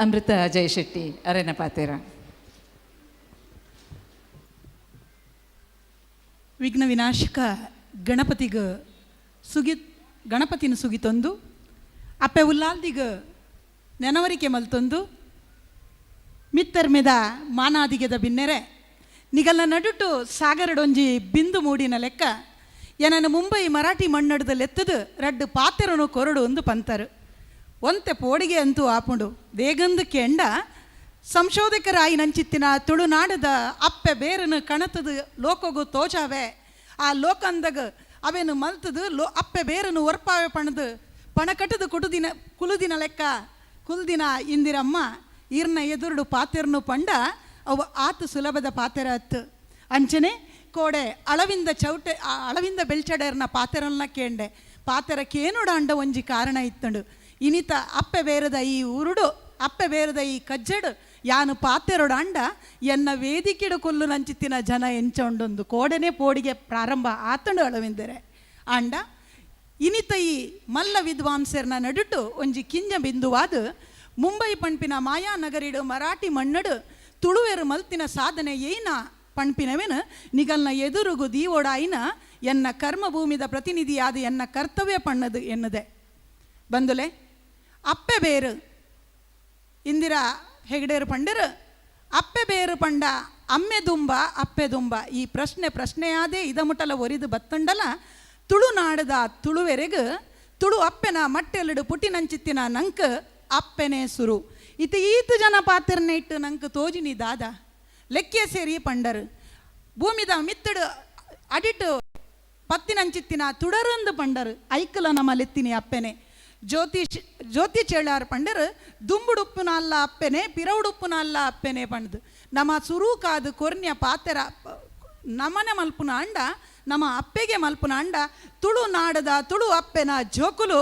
ಅಮೃತ ಅಜಯ್ ಶೆಟ್ಟಿ ಅರೆನ ಪಾತೇರ. ವಿಘ್ನ ವಿನಾಶಕ ಗಣಪತಿಗ ಸುಗಿ ಗಣಪತಿನ ಸುಗಿತೊಂದು ಅಪ್ಪೆ ಉಲ್ಲಾಲ್ದಿಗ ನೆನವರಿಕೆ ಮಲ್ತೊಂದು ಮಿತ್ತರ್ಮೆದ ಮಾನಾದಿಗೆದ ಬಿನ್ನೆರೆ ನಿಗಲ್ಲ ನಡುಟು ಸಾಗರಡೊಂಜಿ ಬಿಂದು ಮೂಡಿನ ಲೆಕ್ಕ ಏನನ್ನು ಮುಂಬೈ ಮರಾಠಿ ಮಣ್ಣಡದಲ್ಲೆತ್ತದು ರಡ್ಡು ಪಾತೆರನು ಕೊರಡು ಒಂದು ಪಂತರು ಒಂತೆ ಪೋಡಿಗೆ ಅಂತೂ ಆಪುಂಡು ದೇಗಂದು ಕೆಂಡ ಸಂಶೋಧಕರಾಯಿ ನಂಚಿತ್ತಿನ ತುಳುನಾಡದ ಅಪ್ಪೆ ಬೇರನು ಕಣತದು ಲೋಕಗು ತೋಜಾವೆ ಆ ಲೋಕಂದಗ ಅವೇನು ಮಲ್ತದು ಲೋ ಅಪ್ಪೆ ಬೇರನು ಒರ್ಪಾವೆ ಪಣದು ಪಣಕಟ್ಟದು ಕುಟುದಿನ ಕುಲುದಿನ ಲೆಕ್ಕ ಕುಲ್ದಿನ ಇಂದಿರಮ್ಮ ಈರ್ನ ಎದುರುಡು ಪಾತೆರನು ಪಂಡ ಅವು ಆತು ಸುಲಭದ ಪಾತೆರ ಅತ್ತು ಅಂಚನೆ ಕೋಡೆ ಅಳವಿಂದ ಚೌಟೆ ಅಳವಿಂದ ಬೆಲ್ಚಡೇರ್ನ ಪಾತೆರನ್ನ ಕೇಂಡೆ ಪಾತೆರ ಕೇನುಡ ಅಂಡ ಒಂಜಿ ಕಾರಣ ಇತ್ತಂಡು ಇನಿತ ಅಪ್ಪೆ ಬೇರದ ಈ ಊರುಡು ಅಪ್ಪೆ ಬೇರದ ಈ ಕಜ್ಜಡು ಯಾನು ಪಾತೆರೊಡ ಅಂಡ ಎನ್ನ ವೇದಿಕೆಡು ಕೊಲ್ಲು ನಂಚಿತ್ತಿನ ಜನ ಎಂಚೊಂಡೊಂದು ಕೋಡೆನೆ ಪೋಡಿಗೆ ಪ್ರಾರಂಭ ಆತಂಡು ಅಳವಿಂದರೆ ಅಂಡ ಇನಿತ ಈ ಮಲ್ಲ ವಿದ್ವಾಂಸರ್ನ ನಡುಟು ಒಂಜಿ ಕಿಂಜ ಬಿಂದುವಾದ ಮುಂಬೈ ಪಂಪಿನ ಮಾಯಾನಗರಿಡು ಮರಾಠಿ ಮಣ್ಣಡು ತುಳುವೆರು ಮಲ್ತಿನ ಸಾಧನೆ ಏನ ಪಣ್ಪಿನವೇನು ನಿಗಲ್ನ ಎದುರುಗು ದೀವೋಡಾಯಿನ ಎನ್ನ ಕರ್ಮಭೂಮಿದ ಪ್ರತಿನಿಧಿಯಾದ ಎನ್ನ ಕರ್ತವ್ಯ ಪಣ್ಣದು ಎನ್ನದೆ ಬಂದುಲೆ ಅಪ್ಪೆ ಬೇರು ಇಂದಿರಾ ಹೆಗಡೇರು ಪಂಡರು ಅಪ್ಪೆ ಬೇರು ಪಂಡ ಅಮ್ಮೆ ದುಂಬ ಅಪ್ಪೆ ದುಂಬ ಈ ಪ್ರಶ್ನೆ ಪ್ರಶ್ನೆಯಾದೇ ಇದಮುಟಲ ಒರಿದು ಬತ್ತಂಡಲ ತುಳುನಾಡದ ತುಳುವೆರೆಗು ತುಳು ಅಪ್ಪೆನ ಮಟ್ಟೆಲ್ಲಡು ಪುಟಿನಂಚಿತ್ತಿನ ನಂಕ್ ಅಪ್ಪೆನೆ ಸುರು ಇತ ಈತು ಜನ ಪಾತ್ರನೆ ಇಟ್ಟು ನಂಕ್ ತೋಜಿನಿ ದಾದ ಲೆಕ್ಕೆ ಸೇರಿ ಪಂಡರು ಭೂಮಿದ ಮಿತ್ತಡು ಅಡಿಟು ಪತ್ತಿನಂಚಿತ್ತಿನ ತುಡರಂದು ಪಂಡರು ಐಕಲ ನಮ್ಮ ಲೆತ್ತಿನಿ ಅಪ್ಪೆನೆ ಜ್ಯೋತಿ ಚೇಳಾರ್ ಪಂಡರು ದುಂಬುಡುಪ್ಪುನ ಅಲ್ಲ ಅಪ್ಪೆನೆ ಪಿರವುಡುಪ್ಪುನ ಅಲ್ಲ ಅಪ್ಪೆನೆ ಪಂಡ್ದು ನಮ್ಮ ಸುರೂಕಾದು ಕೊರ್ನ್ಯ ಪಾತೆರ ನಮನೆ ಮಲ್ಪುನ ಅಂಡ ನಮ್ಮ ಅಪ್ಪೆಗೆ ಮಲ್ಪುನ ಅಂಡ ತುಳು ನಾಡದ ತುಳು ಅಪ್ಪೆನ ಜೋಕುಲು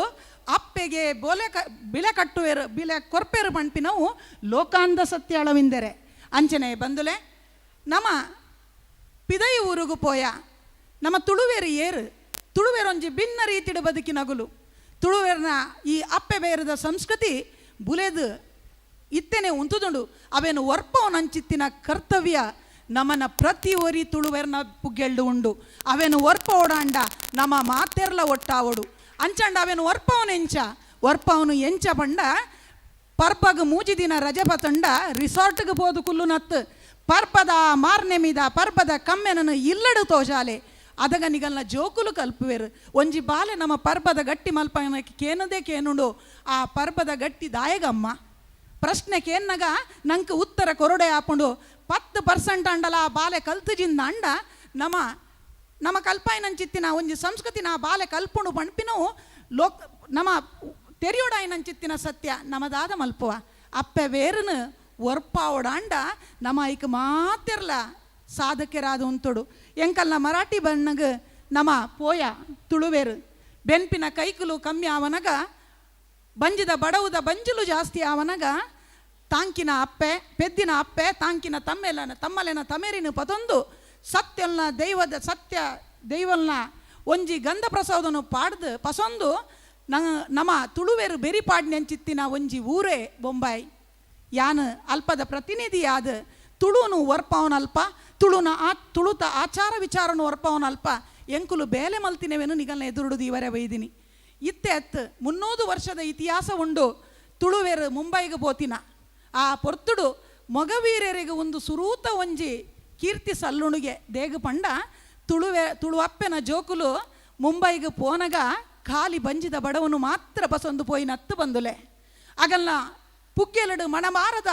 ಅಪ್ಪೆಗೆ ಬೋಲೆ ಕ ಬಿಲೆ ಕಟ್ಟುವೆರು ಬಿಲೆ ಕೊರ್ಪೆರು ಪಣ್ಪಿನವು ಲೋಕಾಂಧ ಸತ್ಯ ಅಳವಿಂದರೆ ಅಂಚನೆ ಬಂದುಲೆ ನಮ್ಮ ಪಿದೈ ಊರುಗು ಪೋಯ ನಮ್ಮ ತುಳುವೆರು ಏರು ತುಳುವೆರೊಂಜಿ ಭಿನ್ನ ರೀತಿಡು ಬದುಕಿನಗುಲು ತುಳುವೆರ್ನ ಈ ಅಪ್ಪೆ ಬೇರದ ಸಂಸ್ಕೃತಿ ಬುಲೆದು ಇತ್ತೇನೆ ಉಂತುದುಂಡು ಅವೇನು ಒರ್ಪವನಂಚಿತ್ತಿನ ಕರ್ತವ್ಯ ನಮನ ಪ್ರತಿ ಒರಿ ತುಳುವೆರ್ನ ಪುಗ್ಗೆಲ್ಡು ಉಂಡು. ಅವೇನು ಒರ್ಪ ಓಡಾಂಡ ನಮ್ಮ ಮಾತೆರ್ಲ ಒಟ್ಟಾವಡು ಅಂಚಂಡ ಅವೇನು ಒರ್ಪವನು ಎಂಚ ಒರ್ಪವನು ಎಂಚ ಪಂಡ ಪರ್ಪಗ ಮೂಜಿ ದಿನ ರಜೆ ಪತಂಡ ರಿಸಾರ್ಟ್ಗೆ ಬೋದು ಕುಲ್ಲು ನತ್ತು ಪರ್ಪದ ಮಾರ್ನೆಮಿದ ಪರ್ಪದ ಕಮ್ಮೆನನು ಇಲ್ಲಡು ತೋಜಾಲೆ ಅದಗ ನಿಗಲ್ನ ಜೋಕುಲು ಕಲ್ಪುವೆರು. ಒಂಜಿ ಬಾಲೆ ನಮ್ಮ ಪರ್ಬದ ಗಟ್ಟಿ ಮಲ್ಪನ ಕೇನದೇ ಕೇನುಂಡು ಆ ಪರ್ಬದ ಗಟ್ಟಿ ದಾಯಗಮ್ಮ ಪ್ರಶ್ನೆ ಕೇನ್ನಗ ನಂಗೆ ಉತ್ತರ ಕೊರಡೆ ಆಪುಂಡು. 10% ಅಂಡಲ ಆ ಬಾಲೆ ಕಲ್ತುಜಿಂದ ಅಂಡ ನಮ್ಮ ನಮ್ಮ ಕಲ್ಪಾಯಿನಂಚಿತ್ತಿನ ಒಂಜಿ ಸಂಸ್ಕೃತಿನ ಆ ಬಾಲೆ ಕಲ್ಪುಂಡು ಪಣ್ಪಿನವು ಲೋಕ್ ನಮ್ಮ ತೆರಿಯೋಡಾಯಿನಂಚಿತ್ತಿನ ಸತ್ಯ ನಮದಾದ ಮಲ್ಪುವ ಅಪ್ಪೆ ವೇರನು ಒರ್ಪಾವಡಾಂಡ ನಮ್ಮ ಐಕ್ ಮಾತಿರ್ಲ ಸಾಧಕರಾದ ಉಂತುಡು. ಎಂಕಲ್ನ ಮರಾಠಿ ಬಣ್ಣಗ ನಮ್ಮ ಪೋಯ ತುಳುವೇರು ಬೆನ್ಪಿನ ಕೈಕುಲು ಕಮ್ಮಿ ಆವನಗ ಬಂಜಿದ ಬಡವುದ ಬಂಜಲು ಜಾಸ್ತಿ ಆವನಗ ತಾಂಕಿನ ಅಪ್ಪೆ ಪೆದ್ದಿನ ಅಪ್ಪೆ ತಾಂಕಿನ ತಮ್ಮೆಲನ ತಮ್ಮಲೆನ ತಮೇರಿನ ಪತೊಂದು ಸತ್ಯಲ್ನ ದೈವದ ಸತ್ಯ ದೈವಲ್ನ ಒಂಜಿ ಗಂಧ ಪ್ರಸಾದನು ಪಾಡ್ದು ಪಸೊಂದು ನಮ್ಮ ತುಳುವೇರು ಬೆರಿ ಪಾಡ್ನೆಂಚಿತ್ತಿನ ಒಂಜಿ ಊರೇ ಬೊಂಬಾಯಿ. ಯಾನು ಅಲ್ಪದ ಪ್ರತಿನಿಧಿಯಾದ ತುಳುನು ಒರ್ಪವನಲ್ಪ ತುಳುನ ಆ ತುಳುತ ಆಚಾರ ವಿಚಾರನು ಒರ್ಪವನಲ್ಪ ಎಂಕುಲು ಬೇಲೆ ಮಲ್ತಿನವೇನು ನಿಗಲ್ನ ಎದುರುಡುದು ಇವರೇ ಬೈದಿನಿ. ಇತ್ತೆ ಅತ್ತು 300 ವರ್ಷದ ಇತಿಹಾಸ ಉಂಡು ತುಳುವೇರು ಮುಂಬೈಗೆ ಪೋತಿನ ಆ ಪೊರ್ತುಡು ಮೊಗವೀರರಿಗೆ ಒಂದು ಸುರೂತ ಒಂಜಿ ಕೀರ್ತಿ ಸಲ್ಲುಣುಗೆ ದೇಗು ಪಂಡ ತುಳುವಪ್ಪೆನ ಜೋಕುಲು ಮುಂಬೈಗೆ ಪೋನಗ ಖಾಲಿ ಬಂಜಿದ ಬಡವನು ಮಾತ್ರ ಬಸೊಂದು ಪೋಯಿ ನತ್ತು ಬಂದುಲೆ. ಅಗಲ್ನ ಪುಗ್ಗೆಲಡು ಮಣಮಾರದ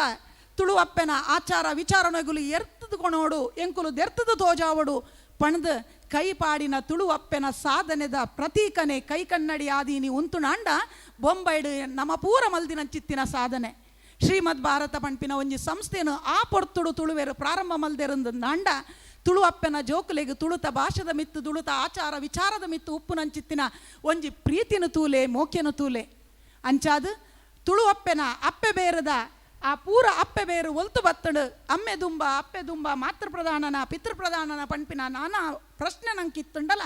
ತುಳುವಪ್ಪೆನ ಆಚಾರ ವಿಚಾರನಗುಲು ಎರ್ತದು ಕೊಣೋಡು ಎಂಕುಲು ದೆರ್ತದು ತೋಜಾವಡು ಪಣದು ಕೈ ಪಾಡಿನ ತುಳುವಪ್ಪೆನ ಸಾಧನೆದ ಪ್ರತೀಕನೆ ಕೈ ಕನ್ನಡಿ ಆದೀನಿ ಉಂತುಣಾಂಡ ಬೊಂಬೈಡು ನಮ್ಮ ಪೂರ ಮಲ್ದಿನ ಚಿತ್ತಿನ ಸಾಧನೆ. ಶ್ರೀಮದ್ ಭಾರತ ಪಂಪಿನ ಒಂಜಿ ಸಂಸ್ಥೆನು ಆ ಪೊರ್ತುಡು ತುಳುವೆರು ಪ್ರಾರಂಭ ಮಲ್ದೆರಂದು ನಾಂಡ ತುಳುವಪ್ಪೆನ ಜೋಕುಲೆಗ್ ತುಳುತ ಭಾಷೆದ ಮಿತ್ತು ತುಳುತ ಆಚಾರ ವಿಚಾರದ ಮಿತ್ತು ಉಪ್ಪುನಂಚಿತ್ತಿನ ಒಂಜಿ ಪ್ರೀತಿನ ತೂಲೆ ಮೋಕ್ಯನ ತೂಲೆ ಅಂಚಾದು ತುಳುವಪ್ಪೆನ ಅಪ್ಪೆ ಬೇರದ ಆ ಪೂರ ಅಪ್ಪೆ ಬೇರು ಒಲ್ತು ಬತ್ತಡು ಅಮ್ಮೆ ದುಂಬ ಅಪ್ಪೆ ದುಂಬ ಮಾತೃಪ್ರಧಾನನ ಪಿತೃಪ್ರಧಾನನ ಪಂಪಿನ ನಾನಾ ಪ್ರಶ್ನೆ ನಂಕಿತ್ತುಂಡಲ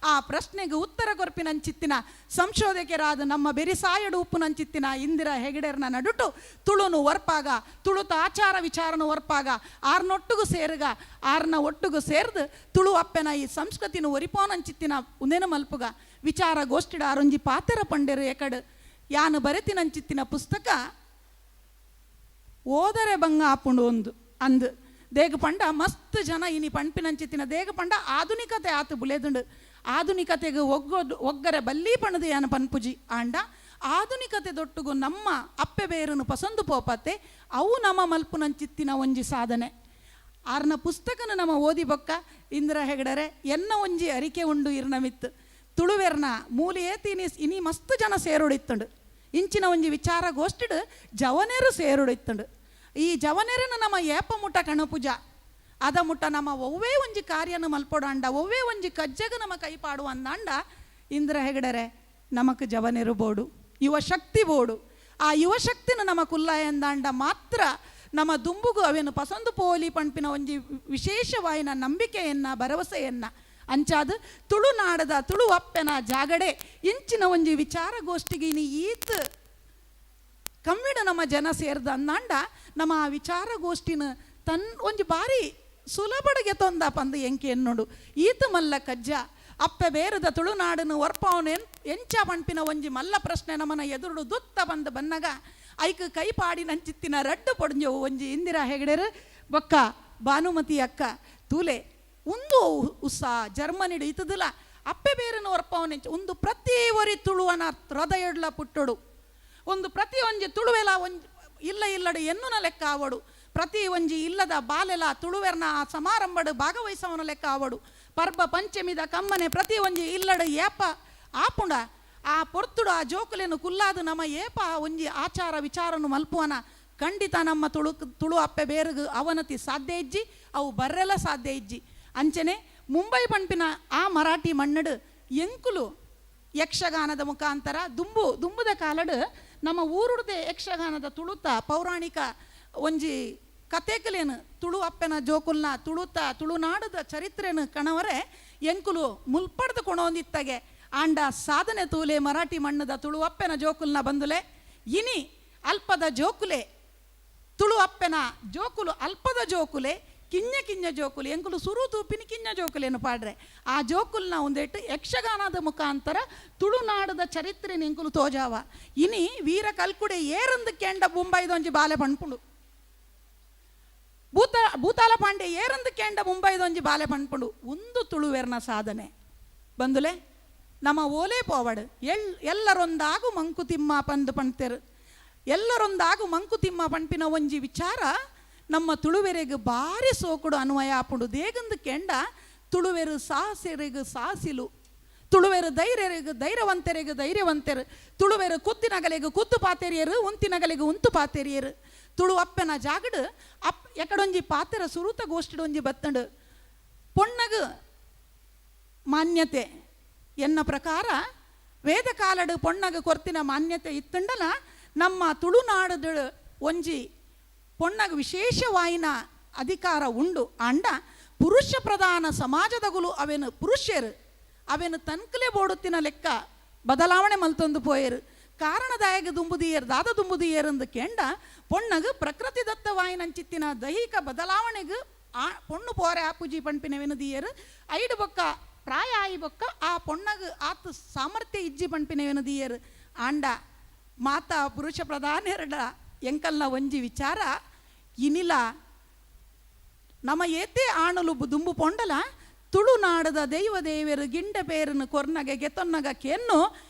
ಆ ಪ್ರಶ್ನೆಗೆ ಉತ್ತರ ಕೊರ್ಪಿನಂಚಿತ್ತಿನ ಸಂಶೋಧಕರಾದ ನಮ್ಮ ಬೆರಿಸಾಯಡು ಉಪ್ಪುನಂಚಿತ್ತಿನ ಇಂದಿರಾ ಹೆಗಡೆರ್ನ ನಡುಟು ತುಳುನು ಒರ್ಪಾಗ ತುಳುತ ಆಚಾರ ವಿಚಾರನು ಒರ್ಪಾಗ ಆರ್ನೊಟ್ಟುಗು ಸೇರುಗ ಆರ್ನ ಒಟ್ಟುಗು ಸೇರ್ದು ತುಳು ಅಪ್ಪೆನ ಈ ಸಂಸ್ಕೃತಿನ ಒರಿಪೋನಂಚಿತ್ತಿನ ಉಂದೇನು ಮಲ್ಪುಗ ವಿಚಾರ ಗೋಷ್ಠಿಡ ಆರೊಂಜಿ ಪಾತೆರ ಪಂಡೆರು ಎಕಡು ಯಾನು ಬರೆತಿನಂಚಿತ್ತಿನ ಪುಸ್ತಕ ಓದರೆ ಬಂಗ ಆಪುಂಡು ಒಂದು ಅಂದು ದೇಗ ಪಂಡ ಮಸ್ತ್ ಜನ ಇನಿ ಪಣ್ಪಿನಂಚಿತ್ತಿನ ದೇಗ ಪಂಡ ಆಧುನಿಕತೆ ಆತು ಬುಲೆದುಂಡು ಆಧುನಿಕತೆಗೆ ಒಗ್ಗೋದು ಒಗ್ಗರೆ ಬಲ್ಲಿ ಪಣದು ಯಾನ ಪನ್ಪುಜಿ ಆಂಡ ಆಧುನಿಕತೆ ದೊಟ್ಟುಗು ನಮ್ಮ ಅಪ್ಪೆ ಬೇರನು ಪಸಂದು ಪೋಪತ್ತೆ ಅವು ನಮ್ಮ ಮಲ್ಪುನಂಚಿತ್ತಿನ ಒಂಜಿ ಸಾಧನೆ. ಆರ್ನ ಪುಸ್ತಕನ ನಮ್ಮ ಓದಿ ಬೊಕ್ಕ ಇಂದಿರಾ ಹೆಗಡರೆ ಎನ್ನ ಒಂಜಿ ಅರಿಕೆ ಉಂಡು ಇರ್ನಮಿತ್ತು ತುಳುವೆರ್ನ ಮೂಲಿ ಏತಿನಿ ಇನಿ ಮಸ್ತ್ ಜನ ಸೇರುಡಿತ್ತುಂಡು ಇಂಚಿನ ಒಂಜಿ ವಿಚಾರ ಗೋಷ್ಠಿಡು ಜವನೇರು ಸೇರುಡಿತ್ತುಂಡು. ಈ ಜವನೇರನ ನಮ್ಮ ಏಪ ಮುಟ್ಟ ಕಣಪುಜ ಅದ ಮುಟ್ಟ ನಮ್ಮ ಒವ್ವೇ ಒಂಜಿ ಕಾರ್ಯನ ಮಲ್ಪೊಡಾಂಡ ಒವ್ವೇ ಒಂಜಿ ಕಜ್ಜಗ ನಮ್ಮ ಕೈ ಪಾಡು ಅಂದಾಂಡ ಇಂದಿರಾ ಹೆಗಡರೆ ನಮಕ್ ಜವನೇರು ಬೋಡು ಯುವಶಕ್ತಿ ಬೋಡು. ಆ ಯುವಶಕ್ತಿನ ನಮ್ಮ ಕುಲ್ಲ ಎಂದಾಂಡ ಮಾತ್ರ ನಮ್ಮ ದುಂಬುಗು ಅವೇನು ಪಸಂದು ಪೋಲಿ ಪಂಪಿನ ಒಂಜಿ ವಿಶೇಷವಾಯಿನ ನಂಬಿಕೆಯನ್ನ ಭರವಸೆಯನ್ನ ಅಂಚಾದ ತುಳುನಾಡದ ತುಳು ಅಪ್ಪೆನ ಜಾಗಡೆ ಇಂಚಿನ ಒಂಜಿ ವಿಚಾರಗೋಷ್ಠಿಗೆ ಇನಿ ಈತ್ ಕಮ್ಮಿಡ ನಮ್ಮ ಜನ ಸೇರ್ದ ಅಂದಾಂಡ ನಮ್ಮ ಆ ವಿಚಾರಗೋಷ್ಠಿನ ತನ್ ಒಂಜಿ ಬಾರಿ ಸುಲಭಡಿಗೆ ತೊಂದ ಪಂದು ಎಂಕೆ ಎನ್ನುಡು ಈತ ಮಲ್ಲ ಕಜ್ಜ ಅಪ್ಪೆ ಬೇರದ ತುಳುನಾಡನು ಒರ್ಪವನು ಎಂಚ ಪಣ್ಪಿನ ಒಂಜಿ ಮಲ್ಲ ಪ್ರಶ್ನೆ ನಮ್ಮನ ಎದುರುಡು ದುತ್ತ ಬಂದು ಬನ್ನಗ ಐಕ್ ಕೈ ಪಾಡಿ ನಂಚಿತ್ತಿನ ರಡ್ಡು ಪೊಡ್ಂಜವು ಒಂಜಿ ಇಂದಿರಾ ಹೆಗಡೆರು ಬೊಕ್ಕ ಭಾನುಮತಿ ಅಕ್ಕ ತೂಲೆ ಒಂದು ಉತ್ಸಾಹ ಜರ್ಮನಿಡು ಇತದಿಲ್ಲ ಅಪ್ಪೆ ಬೇರನು ಒರ್ಪವನ ಒಂದು ಪ್ರತಿ ಒರಿ ತುಳುವನ ಹೃದಯಡ್ಲ ಪುಟ್ಟಡು ಒಂದು ಪ್ರತಿ ಒಂಜಿ ತುಳುವೆಲ ಒಂಜಿ ಇಲ್ಲ ಇಲ್ಲಡು ಎನ್ನುನ ಲೆಕ್ಕ ಆವಡು ಪ್ರತಿ ಒಂಜಿ ಇಲ್ಲದ ಬಾಲೆಲ ತುಳುವೆರ್ನ ಆ ಸಮಾರಂಭಡು ಭಾಗವಹಿಸವನ ಲೆಕ್ಕ ಆವಡು ಪರ್ಬ ಪಂಚಮಿದ ಕಮ್ಮನೆ ಪ್ರತಿ ಒಂಜಿ ಇಲ್ಲಡು ಏಪ ಆಪುಂಡ ಆ ಪೊರ್ತುಡು ಆ ಜೋಕುಲೆನು ಕುಲ್ಲಾದು ನಮ್ಮ ಏಪ ಒಂಜಿ ಆಚಾರ ವಿಚಾರನು ಮಲ್ಪುವನ ಖಂಡಿತ ನಮ್ಮ ತುಳು ತುಳು ಅಪ್ಪೆ ಬೇರುಗು ಅವನತಿ ಸಾಧ್ಯ ಇಜ್ಜಿ ಅವು ಬರ್ರೆಲ್ಲ ಸಾಧ್ಯ ಇಜ್ಜಿ. ಅಂಚನೆ ಮುಂಬೈ ಪಂಪಿನ ಆ ಮರಾಠಿ ಮಣ್ಣಡು ಎಂಕುಲು ಯಕ್ಷಗಾನದ ಮುಖಾಂತರ ದುಂಬು ದುಂಬುದ ಕಾಲಡು ನಮ್ಮ ಊರುಡ್ದೆ ಯಕ್ಷಗಾನದ ತುಳುತ ಪೌರಾಣಿಕ ಒಂಜಿ ಕತೆಕಲೇನು ತುಳು ಅಪ್ಪೆನ ಜೋಕುಲ್ನ ತುಳುತ ತುಳುನಾಡದ ಚರಿತ್ರೆನು ಕಣವರೆ ಎಂಕುಲು ಮುಲ್ಪಡ್ದು ಕೊಣೊಂದಿತ್ತಗೆ ಆಂಡ ಸಾಧನೆ ತೂಲೆ ಮರಾಠಿ ಮಣ್ಣದ ತುಳು ಅಪ್ಪೆನ ಜೋಕುಲ್ನ ಬಂದುಲೆ ಇನಿ ಅಲ್ಪದ ಜೋಕುಲೆ ತುಳು ಅಪ್ಪೆನ ಜೋಕುಲು ಅಲ್ಪದ ಜೋಕುಲೆ ಕಿഞ്ഞ ಕಿഞ്ഞ ಜೋಕುಲು ಎಂಕುಲು ಸುರು ತೂಪಿನ ಕಿഞ്ഞ ಜೋಕುಲೇನು ಪಾಡ್ರೆ ಆ ಜೋಕುಲ್ನ ಒಂದೇಟು ಯಕ್ಷಗಾನದ ಮುಖಾಂತರ ತುಳುನಾಡದ ಚರಿತ್ರೆ ಎಂಕುಲು ತೋಜಾವ. ಇನಿ ವೀರ ಕಲ್ಕುಡೆ ಏರಂದು ಕೆಂಡ ಮುಂಬೈದೊಂಜಿ ಬಾಲೆ ಪಣ್ಪುಂಡು, ಭೂತಾಲ ಪಾಂಡೆ ಏರಂದು ಕೆಂಡ ಮುಂಬೈದೊಂಜಿ ಬಾಲೆ ಪಣ್ಪುಂಡು. ಒಂದು ತುಳುವೆರ್ನ ಸಾಧನೆ ಬಂದುಲೆ ನಮ್ಮ ಓಲೇ ಪೋವಡು ಎಲ್ಲರೊಂದಾಗು ಮಂಕುತಿಮ್ಮ ಪಂದು ಪಣ್ತೇರು. ಎಲ್ಲರೊಂದಾಗು ಮಂಕುತಿಮ್ಮ ಪಣ್ಪಿನ ಒಂಜಿ ವಿಚಾರ ನಮ್ಮ ತುಳುವೆರೆಗ್ ಭಾರಿ ಸೋಕುಡು ಅನ್ವಯ ಆಪುಂಡು. ದೇಗಂದು ಕೆಂಡ ತುಳುವೆರು ಸಾಹಸಿರೆಗ್ ಸಾಹಸಿಲು, ತುಳುವೆರು ಧೈರ್ಯರೆಗ್ ಧೈರ್ಯವಂತರೆಗ್ ಧೈರ್ಯವಂತರು, ತುಳುವೆರು ಕುತ್ತಿನಗಲೆಗ್ ಕುತ್ತು ಪಾತೆರಿಯರು, ಉಂತಿನಗಲೆಗ್ ಉಂತು ಪಾತೆರಿಯರು. ತುಳು ಅಪ್ಪೆನ ಜಾಗಡು ಅಪ್ ಎಕಡೊಂಜಿ ಪಾತೆರ ಸುರುತ ಗೋಷ್ಠಿಡೊಂಜಿ ಬತ್ತಂಡು ಪೊಣ್ಣಗ್ ಮಾನ್ಯತೆ ಎನ್ನ ಪ್ರಕಾರ ವೇದ ಕಾಲಡು ಪೊಣ್ಣಗ ಕೊರ್ತಿನ ಮಾನ್ಯತೆ ಇತ್ತಂಡಲ ನಮ್ಮ ತುಳುನಾಡದ ಒಂಜಿ ಪೊಣ್ಣಗ ವಿಶೇಷವಾಯಿನ ಅಧಿಕಾರ ಉಂಡು. ಆಂಡ ಪುರುಷ ಪ್ರಧಾನ ಸಮಾಜದಗುಲು ಅವೇನು ಪುರುಷರು ಅವೇನು ತನ್ಕಲೆ ಬೋಡುತ್ತಿನ ಲೆಕ್ಕ ಬದಲಾವಣೆ ಮಲ್ತೊಂದು ಪೋಯರು. ಕಾರಣದಾಯಕ ದುಂಬುದಿಯರ್ ದಾದ ದುಂಬುದಿಯರ್ ಎಂದು ಕೆಂಡ ಪೊಣ್ಣಗ ಪ್ರಕೃತಿ ದತ್ತವಾಯಿನಂಚಿತ್ತಿನ ದೈಹಿಕ ಬದಲಾವಣೆಗೆ ಆ ಪೊಣ್ಣು ಪೋರೆ ಆಪುಜಿ ಪಣ್ಪಿನವೇನು ದಿಯರು ಐಡು ಬೊಕ್ಕ ಪ್ರಾಯ ಆಯಿ ಬೊಕ್ಕ ಆ ಪೊಣ್ಣಗ ಆತ ಸಾಮರ್ಥ್ಯ ಇಜ್ಜಿ ಪಣ್ಪಿನವೇನು ದಿಯರು. ಆಂಡ ಮಾತಾ ಪುರುಷ ಪ್ರಧಾನರಡ ಎಂಕಲ್ನ ಒಂಜಿ ವಿಚಾರ ಇನಿಲ ನಮ್ಮ ಏತೆ ಆಣಲು ದುಂಬು ಪೊಂಡಲ ತುಳುನಾಡದ ದೈವ ದೇವರು ಗಿಂಡ ಪೇರನು ಕೊರ್ನಗೆ ಗೆತೊನ್ನಗ ಕೆನ್ನು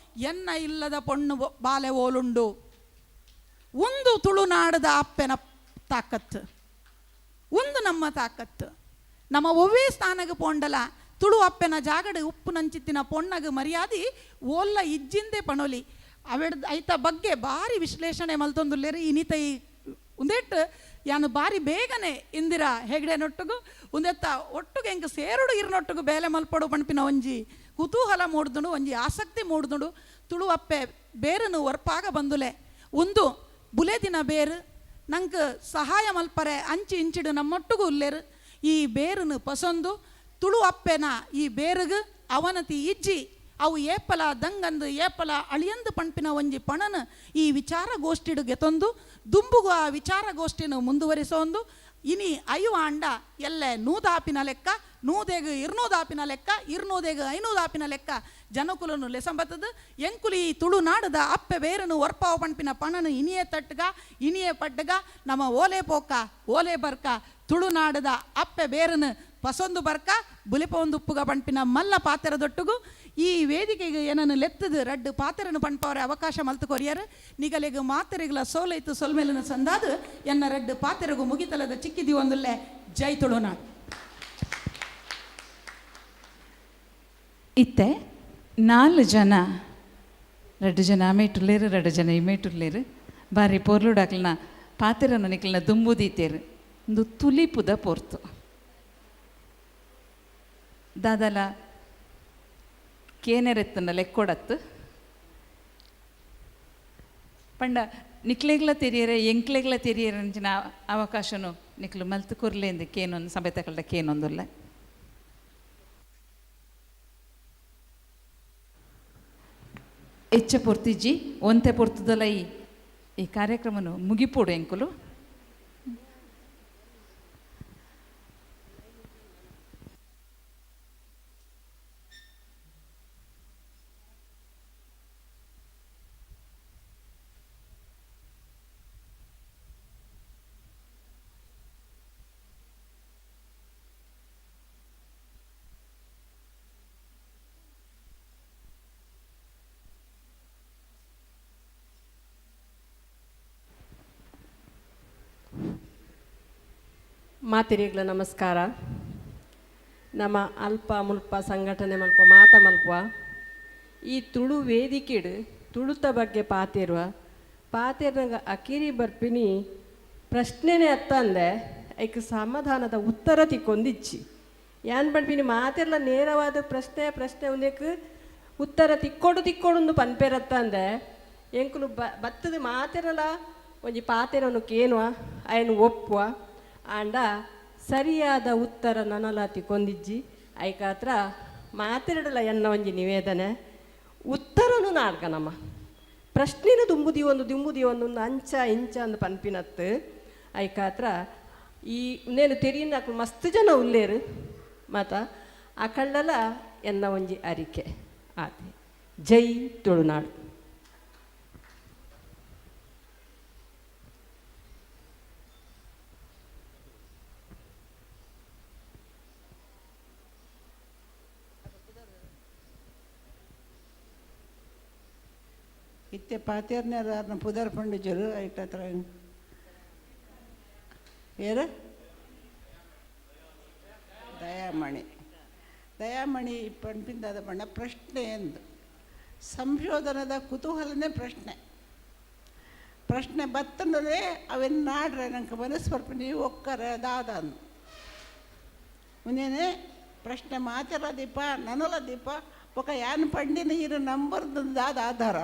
ಎನ್ನ ಇಲ್ಲದ ಪೊಣ್ಣು ಬಾಲೆ ಓಲುಂಡು. ಒಂದು ತುಳುನಾಡದ ಅಪ್ಪೆನ ತಾಕತ್ತು, ಒಂದು ನಮ್ಮ ತಾಕತ್ತು. ನಮ್ಮ ಒವ್ವೇ ಸ್ಥಾನಗೆ ಪೊಂಡಲ ತುಳು ಅಪ್ಪೆನ ಜಾಗಡು ಉಪ್ಪು ನಂಚಿತ್ತಿನ ಪೊಣ್ಣಗ ಮರ್ಯಾದಿ ಓಲ್ಲ ಇಜ್ಜಿಂದೆ ಪಣೊಲಿ. ಅವೆಡ್ ಐತ ಬಗ್ಗೆ ಭಾರಿ ವಿಶ್ಲೇಷಣೆ ಮಲ್ತೊಂದುಲ್ಲೇರಿ ಇನಿತ ಈ ಉಂದೆಟ್ಟು ಯಾನು ಭಾರಿ ಬೇಗನೆ ಇಂದಿರಾ ಹೆಗ್ಡೆ ನೊಟ್ಟುಗು ಉಂದೆತ್ತ ಒಟ್ಟುಗು ಎಂಕ್ ಸೇರುಡು ಇರ್ನೊಟ್ಟುಗು ಬೇಲೆ ಮಲ್ಪಡು ಪಣ್ಪಿನ ಒಂಜಿ ಕುತೂಹಲ ಮೂಡ್ದುಂಡು, ಒಂಜಿ ಆಸಕ್ತಿ ಮೂಡ್ದುಂಡು. ತುಳು ಅಪ್ಪೆ ಬೇರನು ಒರ್ಪಾಗ ಬಂದುಲೆ ಒಂದು ಬುಲೆದಿನ ಬೇರು ನಂಗೆ ಸಹಾಯ ಮಲ್ಪರೆ ಅಂಚಿ ಇಂಚಿಡು ನಮ್ಮೊಟ್ಟುಗು ಉಲ್ಲೇರು. ಈ ಬೇರನು ಪಸೊಂದು ತುಳು ಅಪ್ಪೆನ ಈ ಬೇರುಗು ಅವನತಿ ಇಜ್ಜಿ ಅವು ಏಪಲ ದಂಗಂದು ಏಪಲ ಅಳಿಯಂದು ಪಣ್ಪಿನ ಒಂಜಿ ಪಣನ ಈ ವಿಚಾರಗೋಷ್ಠಿಡು ಗೆತೊಂದು ದುಂಬುಗು ಆ ವಿಚಾರಗೋಷ್ಠಿನ ಮುಂದುವರಿಸೋಂದು ಇನಿ ಐವ ಅಂಡ ಎಲ್ಲೆ ನೂದಾಪಿನ ಲೆಕ್ಕ, ನೂದೆಗು ಇರ್ನೂದಾಪಿನ ಲೆಕ್ಕ, ಇರ್ನೂದೆಗು ಐನೂದಾಪಿನ ಲೆಕ್ಕ ಜನಕುಲನು ಲೆಸಂಬತ್ತದ ಎಂಕುಲಿ ತುಳುನಾಡದ ಅಪ್ಪೆ ಬೇರನು ಒರ್ಪಾವ ಪಣ್ಪಿನ ಪಣನು ಇನಿಯೇ ತಟ್ಟಗ ಇನಿಯೇ ಪಡ್ಡಗ ನಮ್ಮ ಓಲೆ ಪೋಕ ಓಲೆ ಬರ್ಕ ತುಳುನಾಡದ ಅಪ್ಪೆ ಬೇರನು ಪಸೊಂದು ಬರ್ಕ ಬುಲಿಪ ಒಂದು ಉಪ್ಪುಗ ಪಣ್ಪಿನ ಮಲ್ಲ ಪಾತೆರದೊಟ್ಟುಗು ಈ ವೇದಿಕೆಗೆ ಏನನ್ನು ಲೆತ್ತದು ರಡ್ಡು ಪಾತೆರನು ಪಣ್ಪವರ ಅವಕಾಶ ಮಲ್ತು ಕೊರಿಯರು. ನಿಗಲೆಗು ಮಾತೆರೆಗಳ ಸೋಲೈತು ಸೊಲ್ಮೇಲಿನ ಸಂದಾದು ಎನ್ನ ರಡ್ಡು ಪಾತೆರಗು ಮುಗಿತಲದ ಚಿಕ್ಕಿದಿ ಒಂದುಲ್ಲೆ. ಜೈ ತುಳುನಾಡು. ಇತ್ತೆ 4 ಜನ, 2 ಜನ ಅಮೇಟುಲ್ಲೇರು, 2 ಜನ ಇಮೇಟುಲ್ಲೇರು ಬಾರಿ ಪೊರ್ಲುಡಾಕ್ಲನ ಪಾತೆರನು ನಿಕ್ಲನ ದುಂಬುದೀತೇರು. ಒಂದು ತುಲಿಪುದ ಪೊರ್ತು ದಾದಲ ಕೇನೆರೆತ್ತನ ಲೆಕ್ಕೊಡತ್ತು ಪಂಡ ನಿಕ್ಲೆಗ್ಲ ತೆರಿಯರೆ ಎಂಕ್ಲೆಗ್ಲ ತೆರಿಯರೆ ಅಂಚಿನ ಅವಕಾಶನು ನಿಕ್ಲು ಮಲ್ತು ಕೊರ್ಲೇಂದು ಕೇನೊಂದು ಸಭೆತ ಕಳ್ದ ಕೇನೊಂದುಲ್ಲ. ಹೆಚ್ಚ ಪೊರ್ತಿಜ್ಜಿ ಒಂತೆ ಪೊರ್ತದಲ್ಲ ಈ ಕಾರ್ಯಕ್ರಮನು ಮುಗಿಪೋಡು ಎಂಕುಲು. ಮಾತಿರಿಗ್ಲ ನಮಸ್ಕಾರ. ನಮ್ಮ ಅಲ್ಪ ಮುಲ್ಪ ಸಂಘಟನೆ ಮಲ್ಪ ಮಾತ ಮಲ್ಪ ಈ ತುಳು ವೇದಿಕೆಡು ತುಳುತ ಬಗ್ಗೆ ಪಾತಿರುವ ಪಾತಿರ್ನಾಗ ಅಕಿರಿ ಬರ್ಪಿನಿ ಪ್ರಶ್ನೆನೇ ಅತ್ತಂದೆ ಐಕ್ ಸಮಾಧಾನದ ಉತ್ತರ ತಿಕ್ಕೊಂದಿಚ್ಚಿ ಯಾನ್ ಪನ್ಪಿನಿ ಮಾತೆಲ್ಲ ನೇರವಾದ ಪ್ರಶ್ನೆ ಪ್ರಶ್ನೆ ಒಂದೇಕ್ ಉತ್ತರ ತಿಕ್ಕೊಡು ತಿಕ್ಕೊಡೊಂದು ಪನ್ಪೇರತ್ತಂದೆ ಎಂಕುಲು ಬತ್ತದ ಮಾತೆರಲ ಒಂಜಿ ಪಾತೆರನು ಕೇನುವ ಅಯನು ಒಪ್ಪುವ ಆಂಡ ಸರಿಯಾದ ಉತ್ತರ ನನಲ ತಿಕ್ಕೊಂದಿಜ್ಜಿ ಐಕಾತ್ರ ಮಾತೆರಡಲ ಎನ್ನ ಒಂಜಿ ನಿವೇದನೆ ಉತ್ತರನು ನಾಡ್ಕ ನಮ್ಮ ಪ್ರಶ್ನೆನ ದುಂಬುದಿ ಒಂದು ದುಂಬುದಿ ಒಂದೊಂದು ಅಂಚ ಇಂಚ ಅಂದ್ ಪನ್ಪಿನತ್ತು. ಐಕಾತ್ರ ಈ ನೇನು ತೆರಿಯನಾಕುಲು ಮಸ್ತ್ ಜನ ಉಲ್ಲೇರು ಮಾತ ಆ ಕಳ್ಳಲ ಎನ್ನ ಒಂಜಿ ಅರಿಕೆ ಆತೆ. ಜೈ ತುಳುನಾಡು. ಇತ್ತೆ ಪಾತೇರ್ನೇರ ಪುದರ್ ಪಂಡಿಜರು ಐಟ್ ಹತ್ರ ಏರು ದಯಾಮಣಿ ದಯಾಮಣಿ ಪಂಪಿಂದಾದ ಬಣ್ಣ ಪ್ರಶ್ನೆ ಎಂದು ಸಂಶೋಧನದ ಕುತೂಹಲನೇ ಪ್ರಶ್ನೆ ಪ್ರಶ್ನೆ ಬತ್ತಂದ್ರೆ ಅವೆನ್ ನಾಡ್ರೆ ನಂಗೆ ಮನಸ್ಸು ಬರ್ಪ ನೀವು ಒಕ್ಕರೆ ದಾದಾನು ಮುಂದೇನೆ ಪ್ರಶ್ನೆ ಮಾತೆಲ್ಲ ದೀಪ ನನಲ ದೀಪ ಒಕ್ಕ ಯಾನ್ ಪಂಡಿನ ಇರು ನಂಬರ್ದು ದಾದ ಆಧಾರ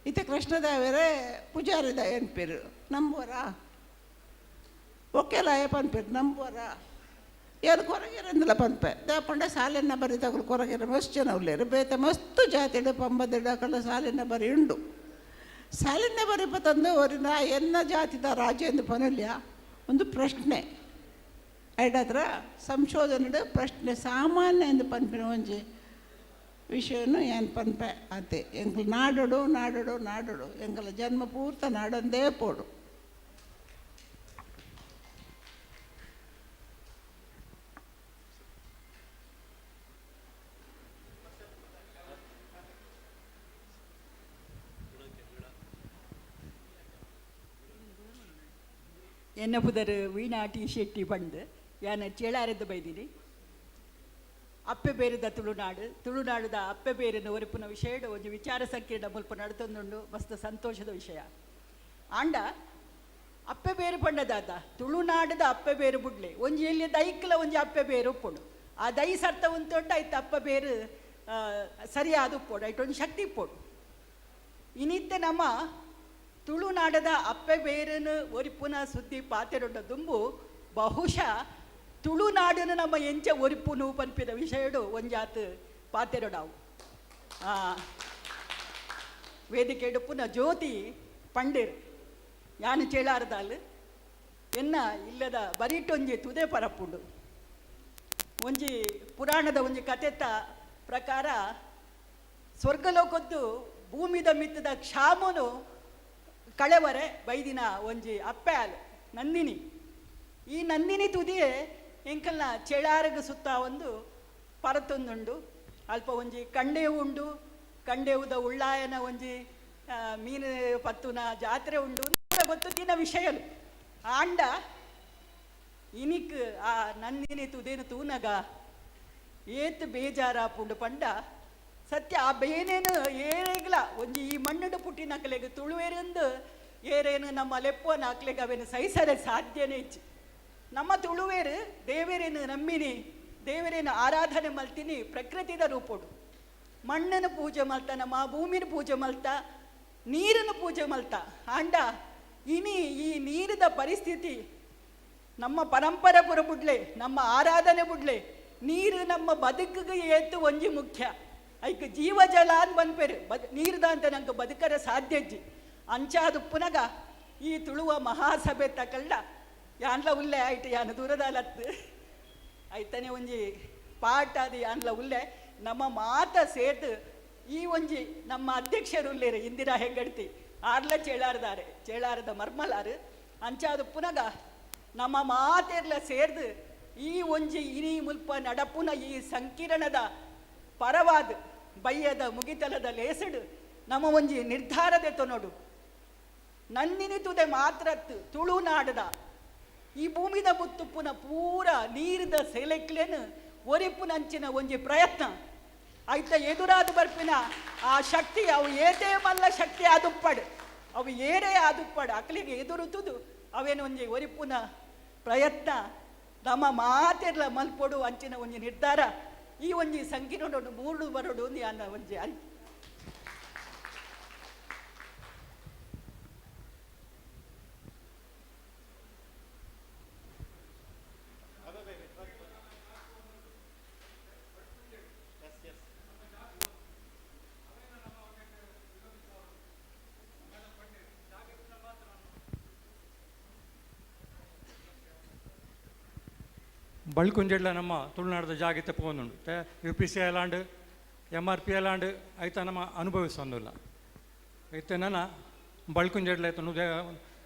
ಇತ್ತೆ ಕೃಷ್ಣದೇವರೇ ಪೂಜಾರಿದ ಏನ್ಪೇರು ನಂಬುವರಾ ಒಕ್ಕೆಲ ಪನ್ಪೇರು ನಂಬುವರಾ ಏನು ಕೊರಗೇರಂದಿಲ್ಲ ಪನ್ಪೆ ದೇಪಂಡ ಸಾಲಿನ ಬರಿ ತಗಲು ಕೊರಗೇರ ಮಸ್ತ್ ಜನ ಉಲ್ಲೇರು ಬೇತ ಮಸ್ತ್ ಜಾತಿಡು ಪಂಬದಿಡ ಕಳ್ಳ ಸಾಲಿನ ಬರಿ ಉಂಡು ಸಾಲಿನ ಬರಿಪ ತಂದು ಅವರಿನ ಎನ್ನ ಜಾತಿದ ರಾಜೇಂದ್ರ ಪನಲ್ಯ ಒಂದು ಪ್ರಶ್ನೆ ಐಡತ್ರ ಸಂಶೋಧನೆ ಪ್ರಶ್ನೆ ಸಾಮಾನ್ಯ ಎಂದು ಪನ್ಪಿನ ಒಂಜಿ ವಿಷಯನು ಏನು ಪನ್ಪೆ ಆತೆ ಎಂಕಲ್ ನಾಡೋಡು ನಾಡೋಡು ನಾಡೋಡು ಎಂಕಲ ಜನ್ಮ ಪೂರ್ತ ನಾಡೊಂದೇ ಪೋಡು. ಎನ್ನ ಪುದರ್ ವೀಣಾ ಟಿ ಶೆಟ್ಟಿ ಪಂಡ್ ಯಾನ ಚೇಳಾರದ್ದು ಬೈದಿನಿ. ಅಪ್ಪೆ ಬೇರೆದ ತುಳುನಾಡು ತುಳುನಾಡುದ ಅಪ್ಪೆ ಬೇರಿನ ಒರಿಪುನ ವಿಷಯಡು ಒಂಜಿ ವಿಚಾರ ಸಂಕಿರಣ ಮುಲ್ಪ ನಡತೊಂದುಂಡು ಮಸ್ತ್ ಸಂತೋಷದ ವಿಷಯ. ಆಂಡ ಅಪ್ಪೆ ಬೇರು ಪಂಡದಾದ ತುಳುನಾಡದ ಅಪ್ಪೆ ಬೇರು ಬುಡ್ಲೆ ಒಂಜಿ ಎಲ್ಲಿ ದೈಕ್ಲ ಒಂಜಿ ಅಪ್ಪೆ ಬೇರು ಉಪ್ಪುಂಡು ಆ ದೈ ಸರ್ತ ಉಂತೊಂಡು ಐತ ಅಪ್ಪ ಬೇರು ಸರಿಯಾದ ಉಪ್ಪೋಡು ಐಟ್ ಒಂಜಿ ಶಕ್ತಿ ಉಪ್ಪೋಡು. ಇನಿತ್ತೆ ನಮ್ಮ ತುಳುನಾಡದ ಅಪ್ಪೆ ಬೇರನು ಒರಿಪುನ ಸುದ್ದಿ ಪಾತೆರೊಂಡ ದುಂಬು ಬಹುಶಃ ತುಳುನಾಡನು ನಮ್ಮ ಎಂಚ ಒರಿಪುನು ಪನ್ಪಿನ ವಿಷಯಡು ಒಂಜಾತ್ ಪಾತೆರೊಡಾವು. ವೇದಿಕೆ ಪುನ ಜ್ಯೋತಿ ಪಂಡಿರ್ ಯಾನು ಚೇಳಾರದಾಲ್ ಎನ್ನ ಇಲ್ಲದ ಬರಿಟೊಂಜಿ ತುದೆ ಪರಪುಂಡು ಒಂಜಿ ಪುರಾಣದ ಒಂಜಿ ಕತೆತ ಪ್ರಕಾರ ಸ್ವರ್ಗಲೋಕದ್ದು ಭೂಮಿದ ಮಿತ್ತದ ಕ್ಷಾಮನು ಕಳೆವರೆ ಬೈದಿನ ಒಂಜಿ ಅಪ್ಪೆ ನಂದಿನಿ. ಈ ನಂದಿನಿ ತುದಿಯೇ ಎಂಕಲ್ನ ಚೆಳಾರಗ ಸುತ್ತ ಒಂದು ಪರತೊಂದುಂಡು ಅಲ್ಪ ಒಂಜಿ ಕಂಡೆವು ಉಂಡು ಕಂಡೆವುದ ಉಳ್ಳಾಯನ ಒಂಜಿ ಮೀನು ಪತ್ತುನ ಜಾತ್ರೆ ಉಂಡು ಗೊತ್ತು ತಿನ್ನ ವಿಷಯಲು. ಆಂಡ ಇನಿಕ್ ಆ ನಂದಿನಿ ತುದೇನು ತೂನಗ ಏತ್ ಬೇಜಾರಾಪುಂಡು ಪಂಡ ಸತ್ಯ ಆ ಬೇನೇನು ಏರೇಗ್ಲ ಒಂಜಿ ಈ ಮಣ್ಣುಡು ಪುಟ್ಟಿನಕಲೆಗ್ ತುಳುವೇರೆಂದು ಏರೇನು ನಮ್ಮ ಲೆಪ್ಪುವನ ಅಕ್ಲೆಗ್ ಅವೇನು ಸಹಿಸರೆ ಸಾಧ್ಯನೇ ಇಚ್ಚು. ನಮ್ಮ ತುಳುವೇರು ದೇವರೇನು ನಂಬಿನಿ ದೇವರೇನು ಆರಾಧನೆ ಮಲ್ತೀನಿ ಪ್ರಕೃತಿದ ರೂಪೋಡು ಮಣ್ಣನ್ನು ಪೂಜೆ ಮಲ್ತ ನಮ್ಮ ಭೂಮಿನ ಪೂಜೆ ಮಲ್ತ ನೀರನ್ನು ಪೂಜೆ ಮಲ್ತ. ಆಂಡ ಇನಿ ಈ ನೀರಿದ ಪರಿಸ್ಥಿತಿ ನಮ್ಮ ಪರಂಪರೆ ಪುರ ಬುಡ್ಲೆ ನಮ್ಮ ಆರಾಧನೆ ಬುಡ್ಲೆ ನೀರು ನಮ್ಮ ಬದುಕಿಗೆ ಏತು ಒಂಜಿ ಮುಖ್ಯ ಐಕ್ ಜೀವಜಲ ಅಂತ ಬಂದ್ಪೇರು ನೀರ್ದ ಅಂತ ನಂಗೆ ಬದುಕರ ಸಾಧ್ಯ ಇಜ್ಜಿ. ಅಂಚಾದು ಪುನಗ ಈ ತುಳುವ ಮಹಾಸಭೆ ತಕಳ್ಳ ಯಾನ್ಲ ಉಲ್ಲೆ ಆಯ್ತು ಯಾನು ದೂರದಾಲತ್ತು ಐತನೆ ಒಂಜಿ ಪಾಠ ಅದು ಯಾನ್ಲ ಉಲ್ಲೆ ನಮ್ಮ ಮಾತ ಸೇರ್ದು ಈ ಒಂಜಿ ನಮ್ಮ ಅಧ್ಯಕ್ಷರು ಉಲ್ಲೇರು ಇಂದಿರಾ ಹೆಗ್ಗಡ್ತಿ ಆರ್ಲ ಚೇಳಾರದಾರೆ ಚೇಳಾರದ ಮರ್ಮಲಾರು ಅಂಚಾದು ಪುನಗ ನಮ್ಮ ಮಾತೆರ್ಲ ಸೇರ್ದು ಈ ಒಂಜಿ ಇನಿ ಮುಲ್ಪ ನಡಪುನ ಈ ಸಂಕೀರ್ಣದ ಪರವಾದ ಬಯ್ಯದ ಮುಗಿತಲದ ಲೇಸಡು ನಮ್ಮ ಒಂಜಿ ನಿರ್ಧಾರದೆ ತೊನೋಡು ನಂದಿನಿ ತುದೆ ಮಾತ್ರತ್ತು ತುಳುನಾಡದ ಈ ಭೂಮಿದ ಮುತ್ತುಪ್ಪುನ ಪೂರ ನೀರಿದ ಸೆಲೆಕ್ಲೇನು ಒರಿಪುನಂಚಿನ ಒಂಜಿ ಪ್ರಯತ್ನ ಐತ ಎದುರಾದ ಬರ್ಪಿನ ಆ ಶಕ್ತಿ ಅವು ಏತೇ ಮಲ್ಲ ಶಕ್ತಿ ಆದುಪ್ಪಡು ಅವು ಏರೇ ಆದುಪ್ಪಡು ಅಕ್ಲಿಗೆ ಎದುರುತ್ತುದು ಅವೇನು ಒಂಜಿ ಒರಿಪುನ ಪ್ರಯತ್ನ ನಮ್ಮ ಮಾತೆರ್ಲ ಮಲ್ಪೊಡು ಅಂಚಿನ ಒಂಜಿ ನಿರ್ಧಾರ ಈ ಒಂಜಿ ಸಂಕೀರ್ಣೊಡು ಮೂಡು ಬರೋಡು ಅನ್ನ ಒಂಜಿ ಅರಿಕೆ. ಬಳ್ಕುಂಜೆಡ್ಲ ನಮ್ಮ ತುಳುನಾಡದ ಜಾಗಿತ್ತೆ ಪೋನುಂಡು. ಯು ಪಿ ಸಿ ಅಲಾಂಡ್, ಎಮ್ ಆರ್ ಪಿ ಅಲಾಂಡ್ ಐತ ನಮ್ಮ ಅನುಭವಿಸೊಂದುಲ್ಲ. ಇತ್ತೆ ನನ ಬಳ್ಕುಂಜೆಡ್ಲ ಐತ 100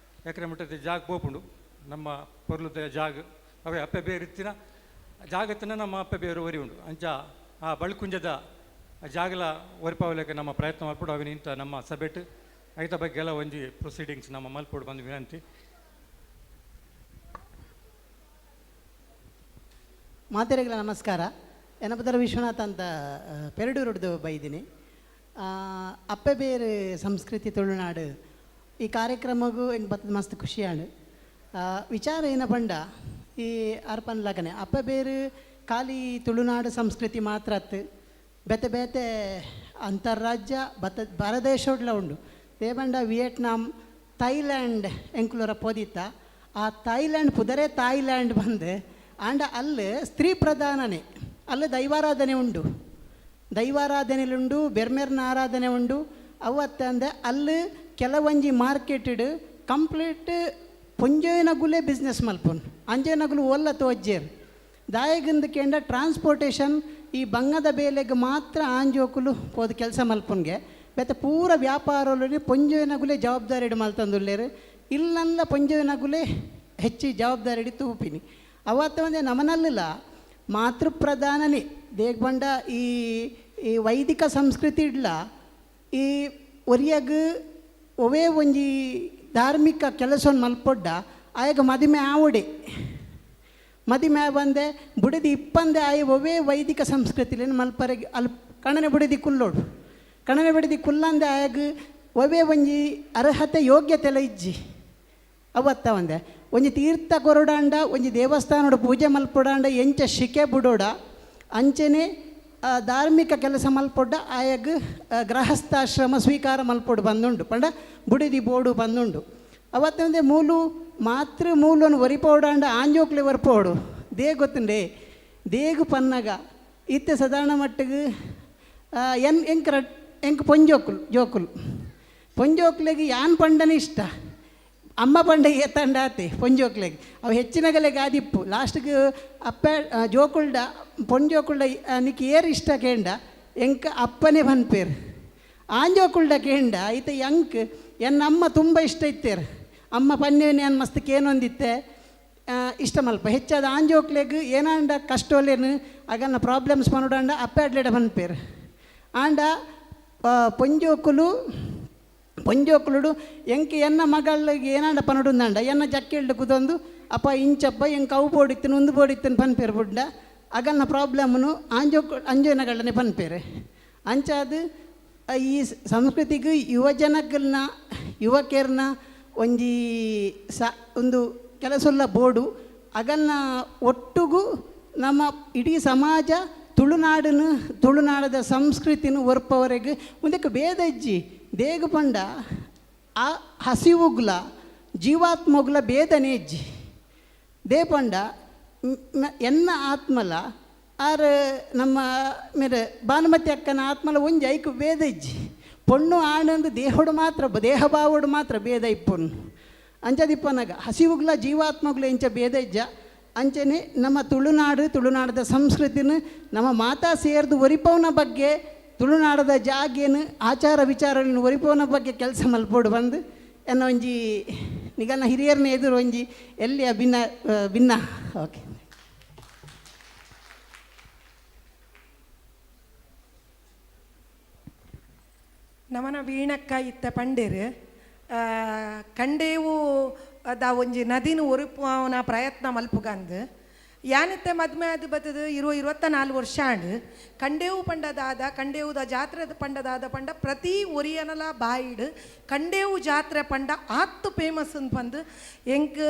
ಎಕರೆ ಮಟ್ಟದ ಜಾಗ ಪೋಪುಂಡು. ನಮ್ಮ ಪೊರ್ಲುದ ಜಾಗ ಅವೇ ಅಪ್ಪೆ ಬೇರು ಇತ್ತಿನ ಜಾಗತ್ತಿನ ನಮ್ಮ ಅಪ್ಪೆ ಬೇರು ಒರಿ ಉಂಡು. ಅಂಚ ಆ ಬಳ್ಕುಂಜದ ಜಾಗಲ ಒರಿಪಾವಲಿಕ್ಕೆ ನಮ್ಮ ಪ್ರಯತ್ನ ಮಲ್ಪಡು. ಅವಿನ ಇಂಥ ನಮ್ಮ ಸಭೆಟ್ ಐತ ಬಗ್ಗೆ ಎಲ್ಲ ಒಂಜಿ ಪ್ರೊಸೀಡಿಂಗ್ಸ್ ನಮ್ಮ ಮಲ್ಪೊಡು ಬಂದು ವಿನಂತಿ. ಮಾತೆರೆಗಳ ನಮಸ್ಕಾರ. ಎನಪದರ ವಿಶ್ವನಾಥ್ ಅಂತ, ಪೆರಡೂರುಡ್ದು ಬೈದಿನಿ. ಅಪ್ಪೆ ಬೇರು ಸಂಸ್ಕೃತಿ ತುಳುನಾಡು ಈ ಕಾರ್ಯಕ್ರಮಗೂ ಎಂಕ್ ಬತ್ತದ ಮಸ್ತ್ ಖುಷಿಯಾಣು. ವಿಚಾರ ಏನ ಪಂಡ, ಈ ಅರ್ಪನ್ ಲಗನೆ ಅಪ್ಪೆ ಬೇರು ಖಾಲಿ ತುಳುನಾಡು ಸಂಸ್ಕೃತಿ ಮಾತ್ರ ಅತ್ತು, ಬೇತೆ ಬೇತೆ ಅಂತಾರಾಜ್ಯ ಬತ್ತ ಭಾರದೇಶೋಡ್ಲ ಉಂಡು. ದೇಬಂಡ ವಿಯೆಟ್ನಾಂ, ಥೈಲ್ಯಾಂಡ್ ಎಂಕುಲರ ಪೋದಿತ್ತ. ಆ ಥೈಲ್ಯಾಂಡ್ ಪುದರೇ ಥಾಯ್ಲ್ಯಾಂಡ್ ಬಂದು ಆಂಡ ಅಲ್ಲಿ ಸ್ತ್ರೀ ಪ್ರಧಾನನೇ. ಅಲ್ಲಿ ದೈವಾರಾಧನೆ ಉಂಡು, ದೈವಾರಾಧನೆಲುಂಡು, ಬೆರ್ಮೆರ್ನ ಆರಾಧನೆ ಉಂಡು. ಅವತ್ತಂದೆ ಅಲ್ಲಿ ಕೆಲವೊಂಜಿ ಮಾರ್ಕೆಟೆಡ್ ಕಂಪ್ಲೀಟ್ ಪೊಂಜೋಯಿನಗುಲೇ ಬಿಸ್ನೆಸ್ ಮಲ್ಪುನ್, ಅಂಜೇನಗುಲು ಒಲ್ಲ ತೋಜ್ಜೇರ್. ದಾಯಗಿಂದ ಕೇಂದ್ರ ಟ್ರಾನ್ಸ್ಪೋರ್ಟೇಷನ್ ಈ ಬಂಗದ ಬೇಲೆಗೆ ಮಾತ್ರ ಆಂಜೋಕುಲು ಪೋದು ಕೆಲಸ ಮಲ್ಪುನ್ಗೆ. ಬೇತೆ ಪೂರ ವ್ಯಾಪಾರದಲ್ಲಿ ಪೊಂಜೋಯಿನಗುಲೇ ಜವಾಬ್ದಾರಿ ಮಲ್ತಂದುಲ್ಲೇರು. ಇಲ್ಲಲ್ಲ ಪೊಂಜೋಯಿನಗುಲೇ ಹೆಚ್ಚಿ ಜವಾಬ್ದಾರಿ ತೂಪಿನಿ. ಅವತ್ತ ಒಂದೇ ನಮನಲ್ಲಿಲ್ಲ ಮಾತೃಪ್ರಧಾನನೇ. ದೇಗ್ಬಂಡ ಈ ಈ ವೈದಿಕ ಸಂಸ್ಕೃತಿ ಇಡ್ಲ ಈ ಒರಿಯಗ್ ಒವೇ ಒಂಜಿ ಧಾರ್ಮಿಕ ಕೆಲಸವನ್ನು ಮಲ್ಪೊಡ್ಡ ಆಯಗ ಮದಿಮೆ ಆವಡೆ. ಮದಿಮೆ ಬಂದೆ ಬುಡದಿ ಇಪ್ಪಂದೆ ಆಯ ಒವೇ ವೈದಿಕ ಸಂಸ್ಕೃತಿಲೇನು ಮಲ್ಪರೆಗೆ ಅಲ್ ಕಣನೆ ಬುಡದಿ ಕುಲ್ಲೋಡು. ಕಣನೆ ಬುಡದಿ ಕುಲ್ಲಂದೆ ಆಯಗ ಒವೇ ಒಂಜಿ ಅರ್ಹತೆ ಯೋಗ್ಯತೆಲ ಇಜ್ಜಿ. ಅವತ್ತ ಒಂದೆ ಒಂಜಿ ತೀರ್ಥ ಕೊರಡಾಂಡ, ಒಂಜಿ ದೇವಸ್ಥಾನಡು ಪೂಜೆ ಮಲ್ಪೊಡಾಂಡ ಎಂಚ ಶಿಕೆ ಬುಡೋಡ ಅಂಚೆನೆ ಧಾರ್ಮಿಕ ಕೆಲಸ ಮಲ್ಪೊಡ್ಡ ಆಯಗ್ ಗೃಹಸ್ಥಾಶ್ರಮ ಸ್ವೀಕಾರ ಮಲ್ಪೊಡು ಬಂದುಂಡು, ಪಂಡ ಬುಡಿದಿ ಬೋಡು ಬಂದುಂಡು. ಅವತ್ತೊಂದೆ ಮೂಲು ಮಾತೃ ಮೂಲನ್ನು ಒರಿಪೋಡಾಂಡ ಆಂಜೋಕ್ಲೆ ಒರ್ಪೋಡು. They ಗೊತ್ತುಂಡೆ ದೇಗು ಪನ್ನಗ ಇತ್ತೆ ಸಾಧಾರಣ ಮಟ್ಟಿಗೆ ಎನ್ ಎಂಕ್ ಎಂಕ್ ಪೊಂಜೋಕುಲು ಜೋಕುಲು ಪೊಂಜೋಕ್ಲೆಗ್ ಯಾನ್ ಪಂಡನೆ ಇಷ್ಟ, ಅಮ್ಮ ಪಂಡ ಏತಂಡ ಆತೆ ಪೊಂಜೋಕ್ಲೆಗ್. ಅವು ಹೆಚ್ಚಿನಗಲೆಗ್ ಆದಿಪ್ಪು. ಲಾಸ್ಟ್ಗೆ ಅಪ್ಪ ಜೋಕುಲ್ಡ ಪೊಂಜೋಕುಲ್ಡ ನಿಕ್ ಏರ್ ಇಷ್ಟ ಕೇಂಡ ಎಂಕ್ ಅಪ್ಪನೇ ಪನ್ಪೇರು. ಆಂಜೋಕುಲ್ಡ ಕೇಂಡ ಐತ ಎಂಕ್ ಎನ್ನ ಅಮ್ಮ ತುಂಬ ಇಷ್ಟ ಇತ್ತೇರು. ಅಮ್ಮ ಪನ್ನೇನೆ ಯಾನ್ ಮಸ್ತ್ ಕೇನೊಂದಿತ್ತೆ ಇಷ್ಟ ಮಲ್ಪ. ಹೆಚ್ಚಾದ ಆಂಜೋಕ್ಲೆಗ್ ಏನಾಂಡ ಕಷ್ಟೋಲೇನು ಅಗನ್ನ ಪ್ರಾಬ್ಲಮ್ಸ್ ಪನೋಡಾಂಡ ಅಪ್ಪೆ ಅಡ್ಲೆಡ ಪನ್ಪೇರು. ಆಂಡ ಪೊಂಜೋಕುಲು ಪೊಂಜೋಕುಲುಡು ಎಂಕ್ ಎನ್ನ ಮಗಳಿಗೆ ಏನಾಂಡ ಪನೊಡುಂದಾಂಡ ಎನ್ನ ಜಕ್ಕೆಲ್ಡ್ ಕುದೊಂದು ಅಪ್ಪ ಇಂಚಪ್ಪ ಎಂಕ್ ಅವು ಬೋಡಿತ್ತನು ಉಂದು ಬೋಡಿತ್ತನು ಪನ್ಪೇರು ಬುಡ್ಡ ಅಗನ್ನ ಪ್ರಾಬ್ಲಮ್ನು ಆಂಜೋಕು ಅಂಜೋನಗಳನ್ನೇ ಪನ್ಪೇರು. ಅಂಚಾದ್ ಈ ಸಂಸ್ಕೃತಿಗೆ ಯುವಜನಕಲ್ನ ಯುವಕರ್ನ ಒಂಜಿ ಸ ಒಂದು ಕೆಲಸುಲ್ಲ ಬೋಡು. ಅಗನ್ನ ಒಟ್ಟುಗು ನಮ್ಮ ಇಡೀ ಸಮಾಜ ತುಳುನಾಡನ್ನು ತುಳುನಾಡದ ಸಂಸ್ಕೃತಿನ ಒರ್ಪವರೆಗೆ ಒಂದಕ್ಕೆ ಭೇದ ಇಜ್ಜಿ. ದೇಗು ಪಂಡ ಆ ಹಸಿವುಗ್ಲ ಜೀವಾತ್ಮಗುಲ ಭೇದನೇ ಇಜ್ಜಿ. They ಪಂಡ ಎನ್ನ ಆತ್ಮಲ ಆರ್ ನಮ್ಮ ಮೇರೆ ಭಾನುಮತಿ ಅಕ್ಕನ ಆತ್ಮಲ ಒಂಜಿ ಐಕ್ ಭೇದ ಇಜ್ಜಿ. ಪೊಣ್ಣು ಆಣಂದು ದೇಹೋಡು ಮಾತ್ರ ದೇಹಭಾವೋಡು ಮಾತ್ರ ಭೇದ ಇಪ್ಪೊನ್ನು. ಅಂಚದಿಪ್ಪನಗ ಹಸಿವುಗ್ಲ ಜೀವಾತ್ಮಗುಲ ಇಂಚ ಭೇದ ಇಜ್ಜ. ಅಂಚನೆ ನಮ್ಮ ತುಳುನಾಡು ತುಳುನಾಡದ ಸಂಸ್ಕೃತಿನ ನಮ್ಮ ಮಾತಾ ಸೇರ್ದು ಒರಿಪವನ ಬಗ್ಗೆ ತುಳುನಾಡದ ಜಾಗೇನು ಆಚಾರ ವಿಚಾರಗಳನ್ನು ಒರಿಪವನ ಬಗ್ಗೆ ಕೆಲಸ ಮಲ್ಪೋಡು ಬಂದು ಎನ್ನ ಒಂಜಿ ನಿಗನ ಹಿರಿಯರ್ನ ಎದುರು ಒಂಜಿ ಎಲ್ಲಿಯ ಭಿನ್ನ ಭಿನ್ನ. ಓಕೆ. ನಮನ ವೀಣಕ್ಕ ಇತ್ತ ಪಂಡೇರು ಕಂಡೇವು ಅದ ಒಂಜಿ ನದಿನ ಒರಿಪುವನ ಪ್ರಯತ್ನ ಮಲ್ಪುಗಂದು. ಯಾನಿತ್ತೆ ಮದ್ಮೆ ಅದು ಬತ್ತದ 24 ವರ್ಷ ಆಂಡ್. ಕಂಡೇವು ಪಂಡದಾದ ಕಂಡೇವುದ ಜಾತ್ರೆದ ಪಂಡದಾದ ಪಂಡ ಪ್ರತಿ ಒರಿಯನಲ ಬಾಯಿಡ್ ಕಂಡೇವು ಜಾತ್ರೆ ಪಂಡ ಆತ್ತು ಫೇಮಸ್ ಅಂತ ಬಂದು ಎಂಕ್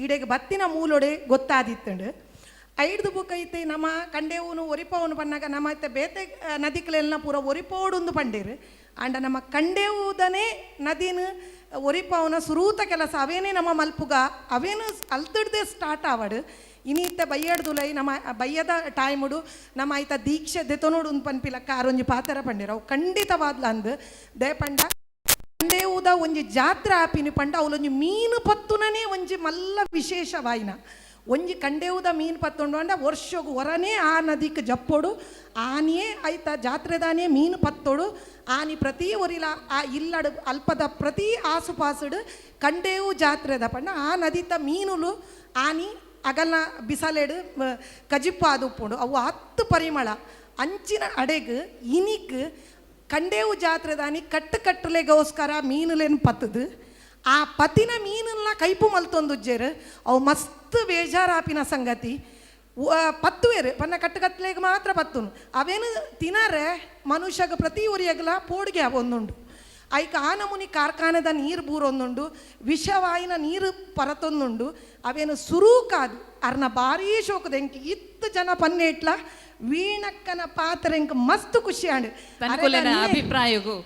ಈಡೆಗೆ ಬತ್ತಿನ ಮೂಲೊಡೆ ಗೊತ್ತಾದಿತ್ತಂಡು. ಐಡ್ದು ಬುಕ್ ಐತೆ ನಮ್ಮ ಕಂಡೇವುನು ಒರಿಪವನು ಪನ್ನಾಗ ನಮ್ಮ ಐತೆ ಬೇತೆ ನದಿಗಳೆಲ್ಲ ಪೂರ ಒರಿಪೋಡುಂದು ಪಂಡೇರು. ಆಂಡ ನಮ್ಮ ಕಂಡೇವುದನೇ ನದಿನ ಒರಿಪವನ ಸುರೂತ ಕೆಲಸ ಅವೇನೇ ನಮ್ಮ ಮಲ್ಪುಗ ಅವೇನು ಅಲ್ತಿಡ್ದೆ ಸ್ಟಾರ್ಟ್ ಆವಡು. ಇನಿತ್ತ ಬಯ್ಯಡ್ದುಲೈ ನಮ್ಮ ಬಯ್ಯದ ಟೈಮುಡು ನಮ್ಮ ಐತ ದೀಕ್ಷೆ ದೆತೊನೋಡು ಉಂದು ಪನ್ಪಿಲಕ್ಕ ಆರೊಂಜಿ ಪಾತೆರ ಪಂಡೇರು. ಅವು ಖಂಡಿತವಾದ್ಲ ಅಂದ್ they ಪಂಡ ಕಂಡೇವುದ ಒಂಜಿ ಜಾತ್ರೆ ಆಪಿನಿ ಪಂಡ ಅವಲೊಂಜಿ ಮೀನು ಪತ್ತುನನೇ ಒಂಜಿ ಮಲ್ಲ ವಿಶೇಷವಾಯಿನ. ಒಂಜಿ ಕಂಡೇವುದ ಮೀನು ಪತ್ತೊಂಡು ಅಂಡ ವರ್ಷಗು ಹೊರನೇ ಆ ನದಿಗೆ ಜಪ್ಪೋಡು ಆನಿಯೇ ಆಯ್ತ ಜಾತ್ರೆದಾನೇ ಮೀನು ಪತ್ತೋಡು ಆನಿ ಪ್ರತಿ ಒರಿಲ ಆ ಇಲ್ಲಡು ಅಲ್ಪದ ಪ್ರತಿ ಆಸುಪಾಸುಡು ಕಂಡೇವು ಜಾತ್ರೆದ ಪಂಡ ಆ ನದಿತ ಮೀನುಲು ಆನಿ ಅಗಲ ಬಿಸಲೆಡು ಕಜಿಪ್ಪ ಉಪ್ಪುಂಡು ಅವು ಹತ್ತು ಪರಿಮಳ ಅಂಚಿನ ಅಡೆಗ್ ಇನಿಕ್ ಕಂಡೇವು ಜಾತ್ರೆದಾನಿ ಕಟ್ಟು ಕಟ್ಟಲೆಗೋಸ್ಕರ ಮೀನುಲೇನು ಪತ್ತದು ಆ ಪತಿನ ಮೀನನ್ನ ಕೈಪು ಮಲ್ತೊಂದುಜ್ಜೇರು ಅವು ಮಸ್ತ್ ಬೇಜಾರಾಪಿನ ಸಂಗತಿ ಪತ್ತುವೇರು ಪನ್ನ ಕಟ್ಟುಕತ್ಲೆಗ್ ಮಾತ್ರ ಪತ್ತುನು ಅವೇನು ತಿನಾರೆ ಮನುಷ್ಯಗ ಪ್ರತಿ ಊರಿಯಗಲ ಪೋಡಿಗೆ ಒಂದುಂಡು ಐಕ ಆ ನಮೂನಿ ಕಾರ್ಖಾನೆದ ನೀರು ಬೂರೊಂದುಂಡು ವಿಷವಾಯಿನ ನೀರು ಪರತೊಂದುಂಡು ಅವೇನು ಸುರೂಕಾದು ಅರ್ನ ಭಾರೀ ಶೋಕದ ಎಂಕ್ ಇತ್ತು ಜನ ಪನ್ನೇಟ್ಲ ವೀಣಕ್ಕನ ಪಾತ್ರ ಎಂಕ್ ಮಸ್ತ್ ಖುಷಿ ಆಂಡ್ ತನ್ಕುಲೆನ ಅಭಿಪ್ರಾಯಗು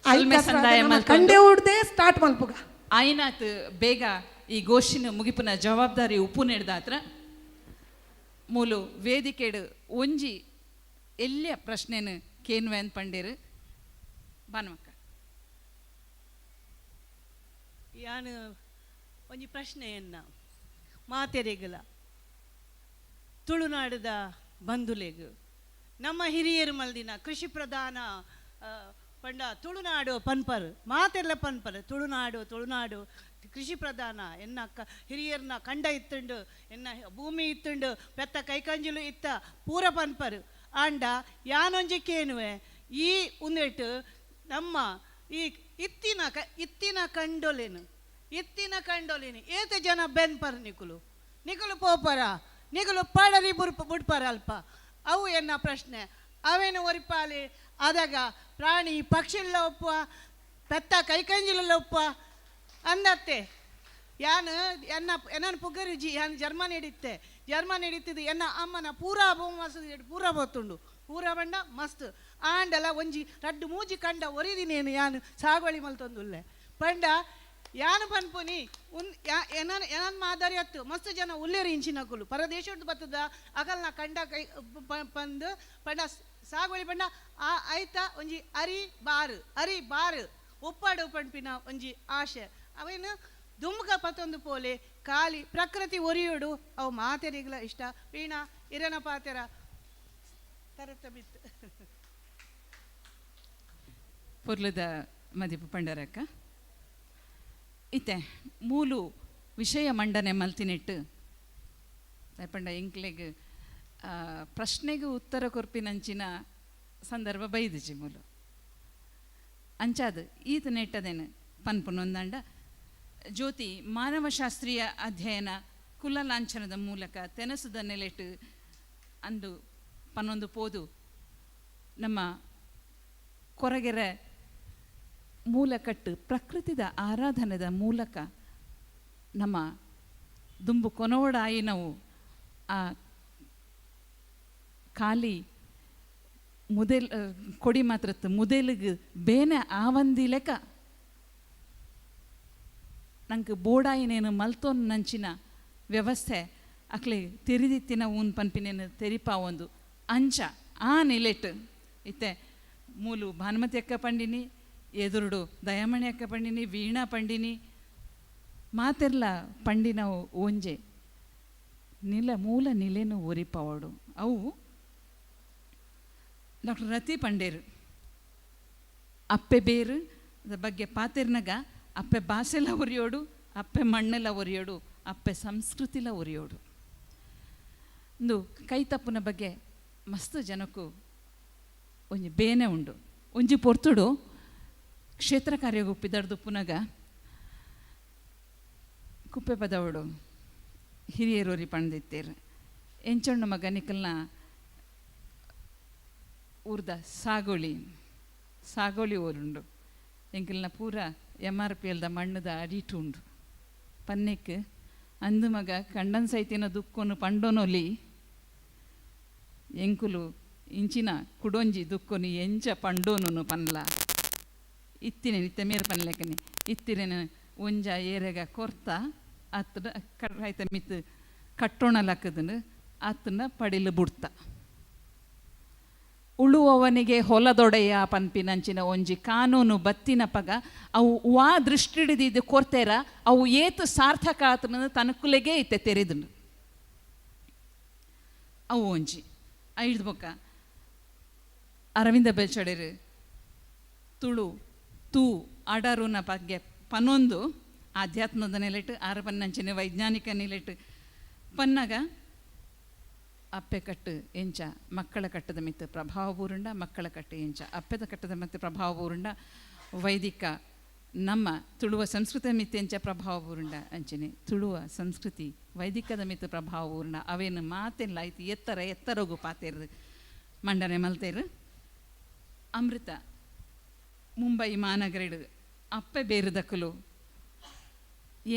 ಸೊಲ್ಮೆ ಸಂದಾಯ ಮಲ್ತೊಂದು. ಕಂಡೆ ಉಡ್ದೆ ಸ್ಟಾರ್ಟ್ ಮಲ್ಪುಗ ಆಯ್ನಾತ್ ಬೇಗ ಈ ಗೋಷ್ಠಿನ ಮುಗಿಪುನ ಜವಾಬ್ದಾರಿ ಉಪ್ಪು ನೆಡ್ದಾತ್ರ ಮೂಲು ವೇದಿಕೆಡು ಒಂಜಿ ಎಲ್ಲಿಯ ಪ್ರಶ್ನೆನು ಕೇನ್ವೆನ್ ಪಂಡೇರು ಬಾನುಮಕ್ಕ. ಯಾನು ಒಂಜಿ ಪ್ರಶ್ನೆಯನ್ನ ಮಾತೆರೆಗಲ ತುಳುನಾಡದ ಬಂಧುಲೆಗು ನಮ್ಮ ಹಿರಿಯರು ಮಲ್ದಿನ ಕೃಷಿ ಪ್ರಧಾನ ಪಂಡ ತುಳುನಾಡು ಪನ್ಪರ್ ಮಾತೆಲ್ಲ ಪನ್ಪರ್ ತುಳುನಾಡು ತುಳುನಾಡು ಕೃಷಿ ಪ್ರಧಾನ ಎನ್ನ ಹಿರಿಯರ್ನ ಕಂಡ ಇತ್ತುಂಡು ಎನ್ನ ಭೂಮಿ ಇತ್ತುಂಡು ಪೆತ್ತ ಕೈಕಂಜಲು ಇತ್ತ ಪೂರ ಪನ್ಪರ್ ಆಂಡ ಯಾನೊಂಜಿ ಕೇನುವೆ ಈ ಉಂದೆಟ್ಟು ನಮ್ಮ ಈ ಇತ್ತಿನ ಇತ್ತಿನ ಕಂಡೊಲೇನು ಇತ್ತಿನ ಕಂಡೊಲೇನು ಏತ ಜನ ಬೆನ್ಪರ್ ನಿಕುಲು ನಿಕುಲು ಪೋಪರ ನಿಕುಲು ಪಾಡರಿ ಬುಡ್ಪರ ಅಲ್ಪ ಅವು ಎನ್ನ ಪ್ರಶ್ನೆ ಅವೇನು ಒರಿಪಾಲಿ ಆದಾಗ ಪ್ರಾಣಿ ಪಕ್ಷಿಲ್ಲ ಒಪ್ಪುವ ಪೆತ್ತ ಕೈಕಂಜಿಲೆಲ್ಲ ಒಪ್ಪುವ ಅಂದತ್ತೆ ಯಾನು ಎನ್ನ ಎನ್ನನ್ ಪುಗರುಜಿ ಯಾನ್ ಜರ್ಮನಿ ಹಿಡಿತ್ತೆ ಜರ್ಮನಿ ಹಿಡಿತಿದ್ದು ಎನ್ನ ಅಮ್ಮನ ಪೂರಾ ಬೋಮಾಸ ಪೂರಾ ಬತ್ತುಂಡು ಪೂರಾ ಬಂಡ ಮಸ್ತ್ ಆಂಡಲ ಒಂಜಿ ರಡ್ಡು ಮೂಜಿ ಕಂಡ ಒರಿದಿನೇನು ಯಾನು ಸಾಗುವಳಿ ಮಲ್ತೊಂದುಲ್ಲೆ ಪಂಡ ಯಾನು ಪನ್ಪುನಿ ಉನ್ ಯಾ ಎನನ್ ಎನನ್ ಮಾದರಿ ಅತ್ತು ಮಸ್ತ್ ಜನ ಉಲ್ಲೇರು ಇಂಚಿನಕುಲು ಪರದೇಶದ್ದು ಬತ್ತದ ಅಗಲ್ನ ಕಂಡ ಕೈ ಪಂದು ಪಂಡ ಸಾಗುವಳಿ ಪಂಡ ಆ ಐತ ಒಂಜಿ ಅರಿ ಬಾರು ಅರಿ ಬಾರು ಉಪ್ಪಾಡು ಪಂಪಿನ ಒಂಜಿ ಆಶೆ ಅವೇನು ದುಮ್ಕ ಪತ್ತೊಂದು ಪೋಲೆ ಖಾಲಿ ಪ್ರಕೃತಿ ಒರಿಯೋಡು ಅವು ಮಾತೆರಿಗ್ಲ ಇಷ್ಟ ವೀಣಾ ಇರನ ಪಾತೆರ ತರತ ಬಿತ್ತು ಪೊರ್ಲದ ಮದಿಪು ಪಂಡರಕ್ಕ ಇತ್ತೆ ಮೂಲು ವಿಷಯ ಮಂಡನೆ ಮಲ್ತಿನೆಟ್ಟು ಪಂಡ ಎಂಕ್ಲೆಗ್ ಪ್ರಶ್ನೆಗೆ ಉತ್ತರ ಕೊರ್ಪಿನಂಚಿನ ಸಂದರ್ಭ ಬೈದಿಜಿ ಮೂಲು ಅಂಚಾದ ಈತ ನೆಟ್ಟದೇನು ಪನ್ಪುನೊಂದಂಡ ಜ್ಯೋತಿ ಮಾನವಶಾಸ್ತ್ರೀಯ ಅಧ್ಯಯನ ಕುಲ ಲಾಂಛನದ ಮೂಲಕ ತೆನಸದ ನೆಲೆಟು ಅಂದು ಪನ್ನೊಂದು ಪೋದು ನಮ್ಮ ಕೊರಗೆರೆ ಮೂಲಕಟ್ಟು ಪ್ರಕೃತಿದ ಆರಾಧನೆದ ಮೂಲಕ ನಮ್ಮ ದುಂಬು ಕೊನೋಡಾಯಿ ನಾವು ಆ ಖಾಲಿ ಮುದೆಲ್ ಕೊಡಿ ಮಾತ್ರತ್ತು ಮುದೆಲಿಗೆ ಬೇನೆ ಆವಂದಿ ಲೆಕ್ಕ ನಂಗೆ ಬೋಡಾಯಿನೇನು ಮಲ್ತೋನ್ ನಂಚಿನ ವ್ಯವಸ್ಥೆ ಅಕ್ಲೆ ತೆರಿದಿತ್ತಿನ ಊನ್ ಪನ್ಪಿನೇನು ತೆರಿಪಾ ಒಂದು ಅಂಚ ಆ ನಿಲೆಟ್ ಇತ್ತೆ ಮೂಲು ಭಾನುಮತಿ ಅಕ್ಕ ಪಂಡಿನಿ ಎದುರುಡು ದಯಾಮಣಿ ಅಕ್ಕ ಪಂಡಿನಿ ವೀಣಾ ಪಂಡಿನಿ ಮಾತೆರ್ಲ ಪಂಡಿನವು ಒಂಜೆ ನಿಲ ಮೂಲ ನಿಲೆನು ಒರಿಪವಡು ಅವು ಡಾಕ್ಟರ್ ರತಿ ಪಂಡೇರು ಅಪ್ಪೆ ಬೇರು ಅದ್ರ ಬಗ್ಗೆ ಪಾತಿರ್ನಗ ಅಪ್ಪೆ ಭಾಷೆಲ ಒರಿಯೋಡು ಅಪ್ಪೆ ಮಣ್ಣೆಲ್ಲ ಒರಿಯೋಡು ಅಪ್ಪೆ ಸಂಸ್ಕೃತಿಲ ಒರಿಯೋಡು ಇಂದು ಕೈ ತಪ್ಪುನ ಬಗ್ಗೆ ಮಸ್ತ್ ಜನಕ್ಕೂ ಒಂಜಿ ಬೇನೆ ಉಂಡು ಒಂಜಿ ಪೊರ್ತುಡು ಕ್ಷೇತ್ರ ಕಾರ್ಯಗು ಪಿದರ್ದು ಪುನಗ ಕುಪ್ಪೆ ಪದವಡು ಹಿರಿಯರೂರಿ ಪಂಡಿತ್ತೇರು ಎಂಚಣ್ಣು ಮಗ ನಿಕಲ್ನ ಊರ್ದ ಸಾಗೋಳಿ ಸಾಗೋಳಿ ಊರುಂಡು ಎಂಕಲ್ನ ಪೂರ ಎಮ್ ಆರ್ ಪಿ ಎಲ್ದ ಮಣ್ಣದ ಅಡಿಟು ಉಂಡು ಪನ್ನೆಕ್ ಅಂದು ಮಗ ಕಂಡನ್ ಸೈತಿನ ದುಕ್ಕೊನು ಪಂಡೊನೊಲಿ ಎಂಕುಲು ಇಂಚಿನ ಕುಡೊಂಜಿ ದುಕ್ಕೊನು ಎಂಚ ಪಂಡೋನು ಪನ್ಲ ಇತ್ತಿನ ಇತ್ತೆ ಮೇರ್ ಪನ್ಲೆಕನೆ ಇತ್ತಿನ ಒಂಜ ಏರೆಗ ಕೊರ್ತ ಅತ್ತನ ಕಡ್ರಾಯ್ತ ಮಿತ್ ಕಟ್ಟೋಣ ಲಕ್ಕದನು ಆತನ ಪಡಿಲು ಬುಡ್ತ ಉಳುವವನಿಗೆ ಹೊಲದೊಡೆಯ ಪನ್ಪಿನಂಚಿನ ಒಂಜಿ ಕಾನೂನು ಬತ್ತಿನ ಪಗ ಅವು ವಾ ದೃಷ್ಟಿಡಿದಿದ್ದು ಕೊರ್ತೆರ ಅವು ಏತು ಸಾರ್ಥಕ ಆತನ ತನಕುಲೆಗೆ ಇತ್ತೆ ತೆರೆದುಂಡು. ಅವು ಒಂಜಿ ಐದು ಬೊಕ್ಕ ಅರವಿಂದ ಬೆಲ್ಚಡೆರು ತುಳು ತೂ ಅಡರುನ ಬಗ್ಗೆ ಪನೊಂದು ಆಧ್ಯಾತ್ಮದ ನೆಲೆಟ್ ಆರ ಪನ್ನಂಚಿನ ವೈಜ್ಞಾನಿಕ ನೆಲೆಟ್ ಪನ್ನಗ ಅಪ್ಪೆ ಕಟ್ಟು ಎಂಚ ಮಕ್ಕಳ ಕಟ್ಟದ ಮಿತ್ತು ಪ್ರಭಾವ ಬೂರುಂಡ, ಮಕ್ಕಳ ಕಟ್ಟು ಎಂಚ ಅಪ್ಪೆದ ಕಟ್ಟದ ಮಿತ್ತು ಪ್ರಭಾವ ಬೂರುಂಡ, ವೈದಿಕ ನಮ್ಮ ತುಳುವ ಸಂಸ್ಕೃತಿ ಮಿತ್ತು ಎಂಚ ಪ್ರಭಾವ ಬೂರುಂಡ ಅಂಚನೆ ತುಳುವ ಸಂಸ್ಕೃತಿ ವೈದಿಕದ ಮಿತ್ತು ಪ್ರಭಾವ ಬೂರುಂಡ ಅವೇನು ಮಾತೆಲ್ಲ ಆಯ್ತು ಎತ್ತರ ಎತ್ತರಗು ಪಾತೇರು ಮಂಡನೆ ಮಲ್ತೇರು. ಅಮೃತ ಮುಂಬೈ ಮಾನಗರಿಡು ಅಪ್ಪೆ ಬೇರುದಕ್ಕಲು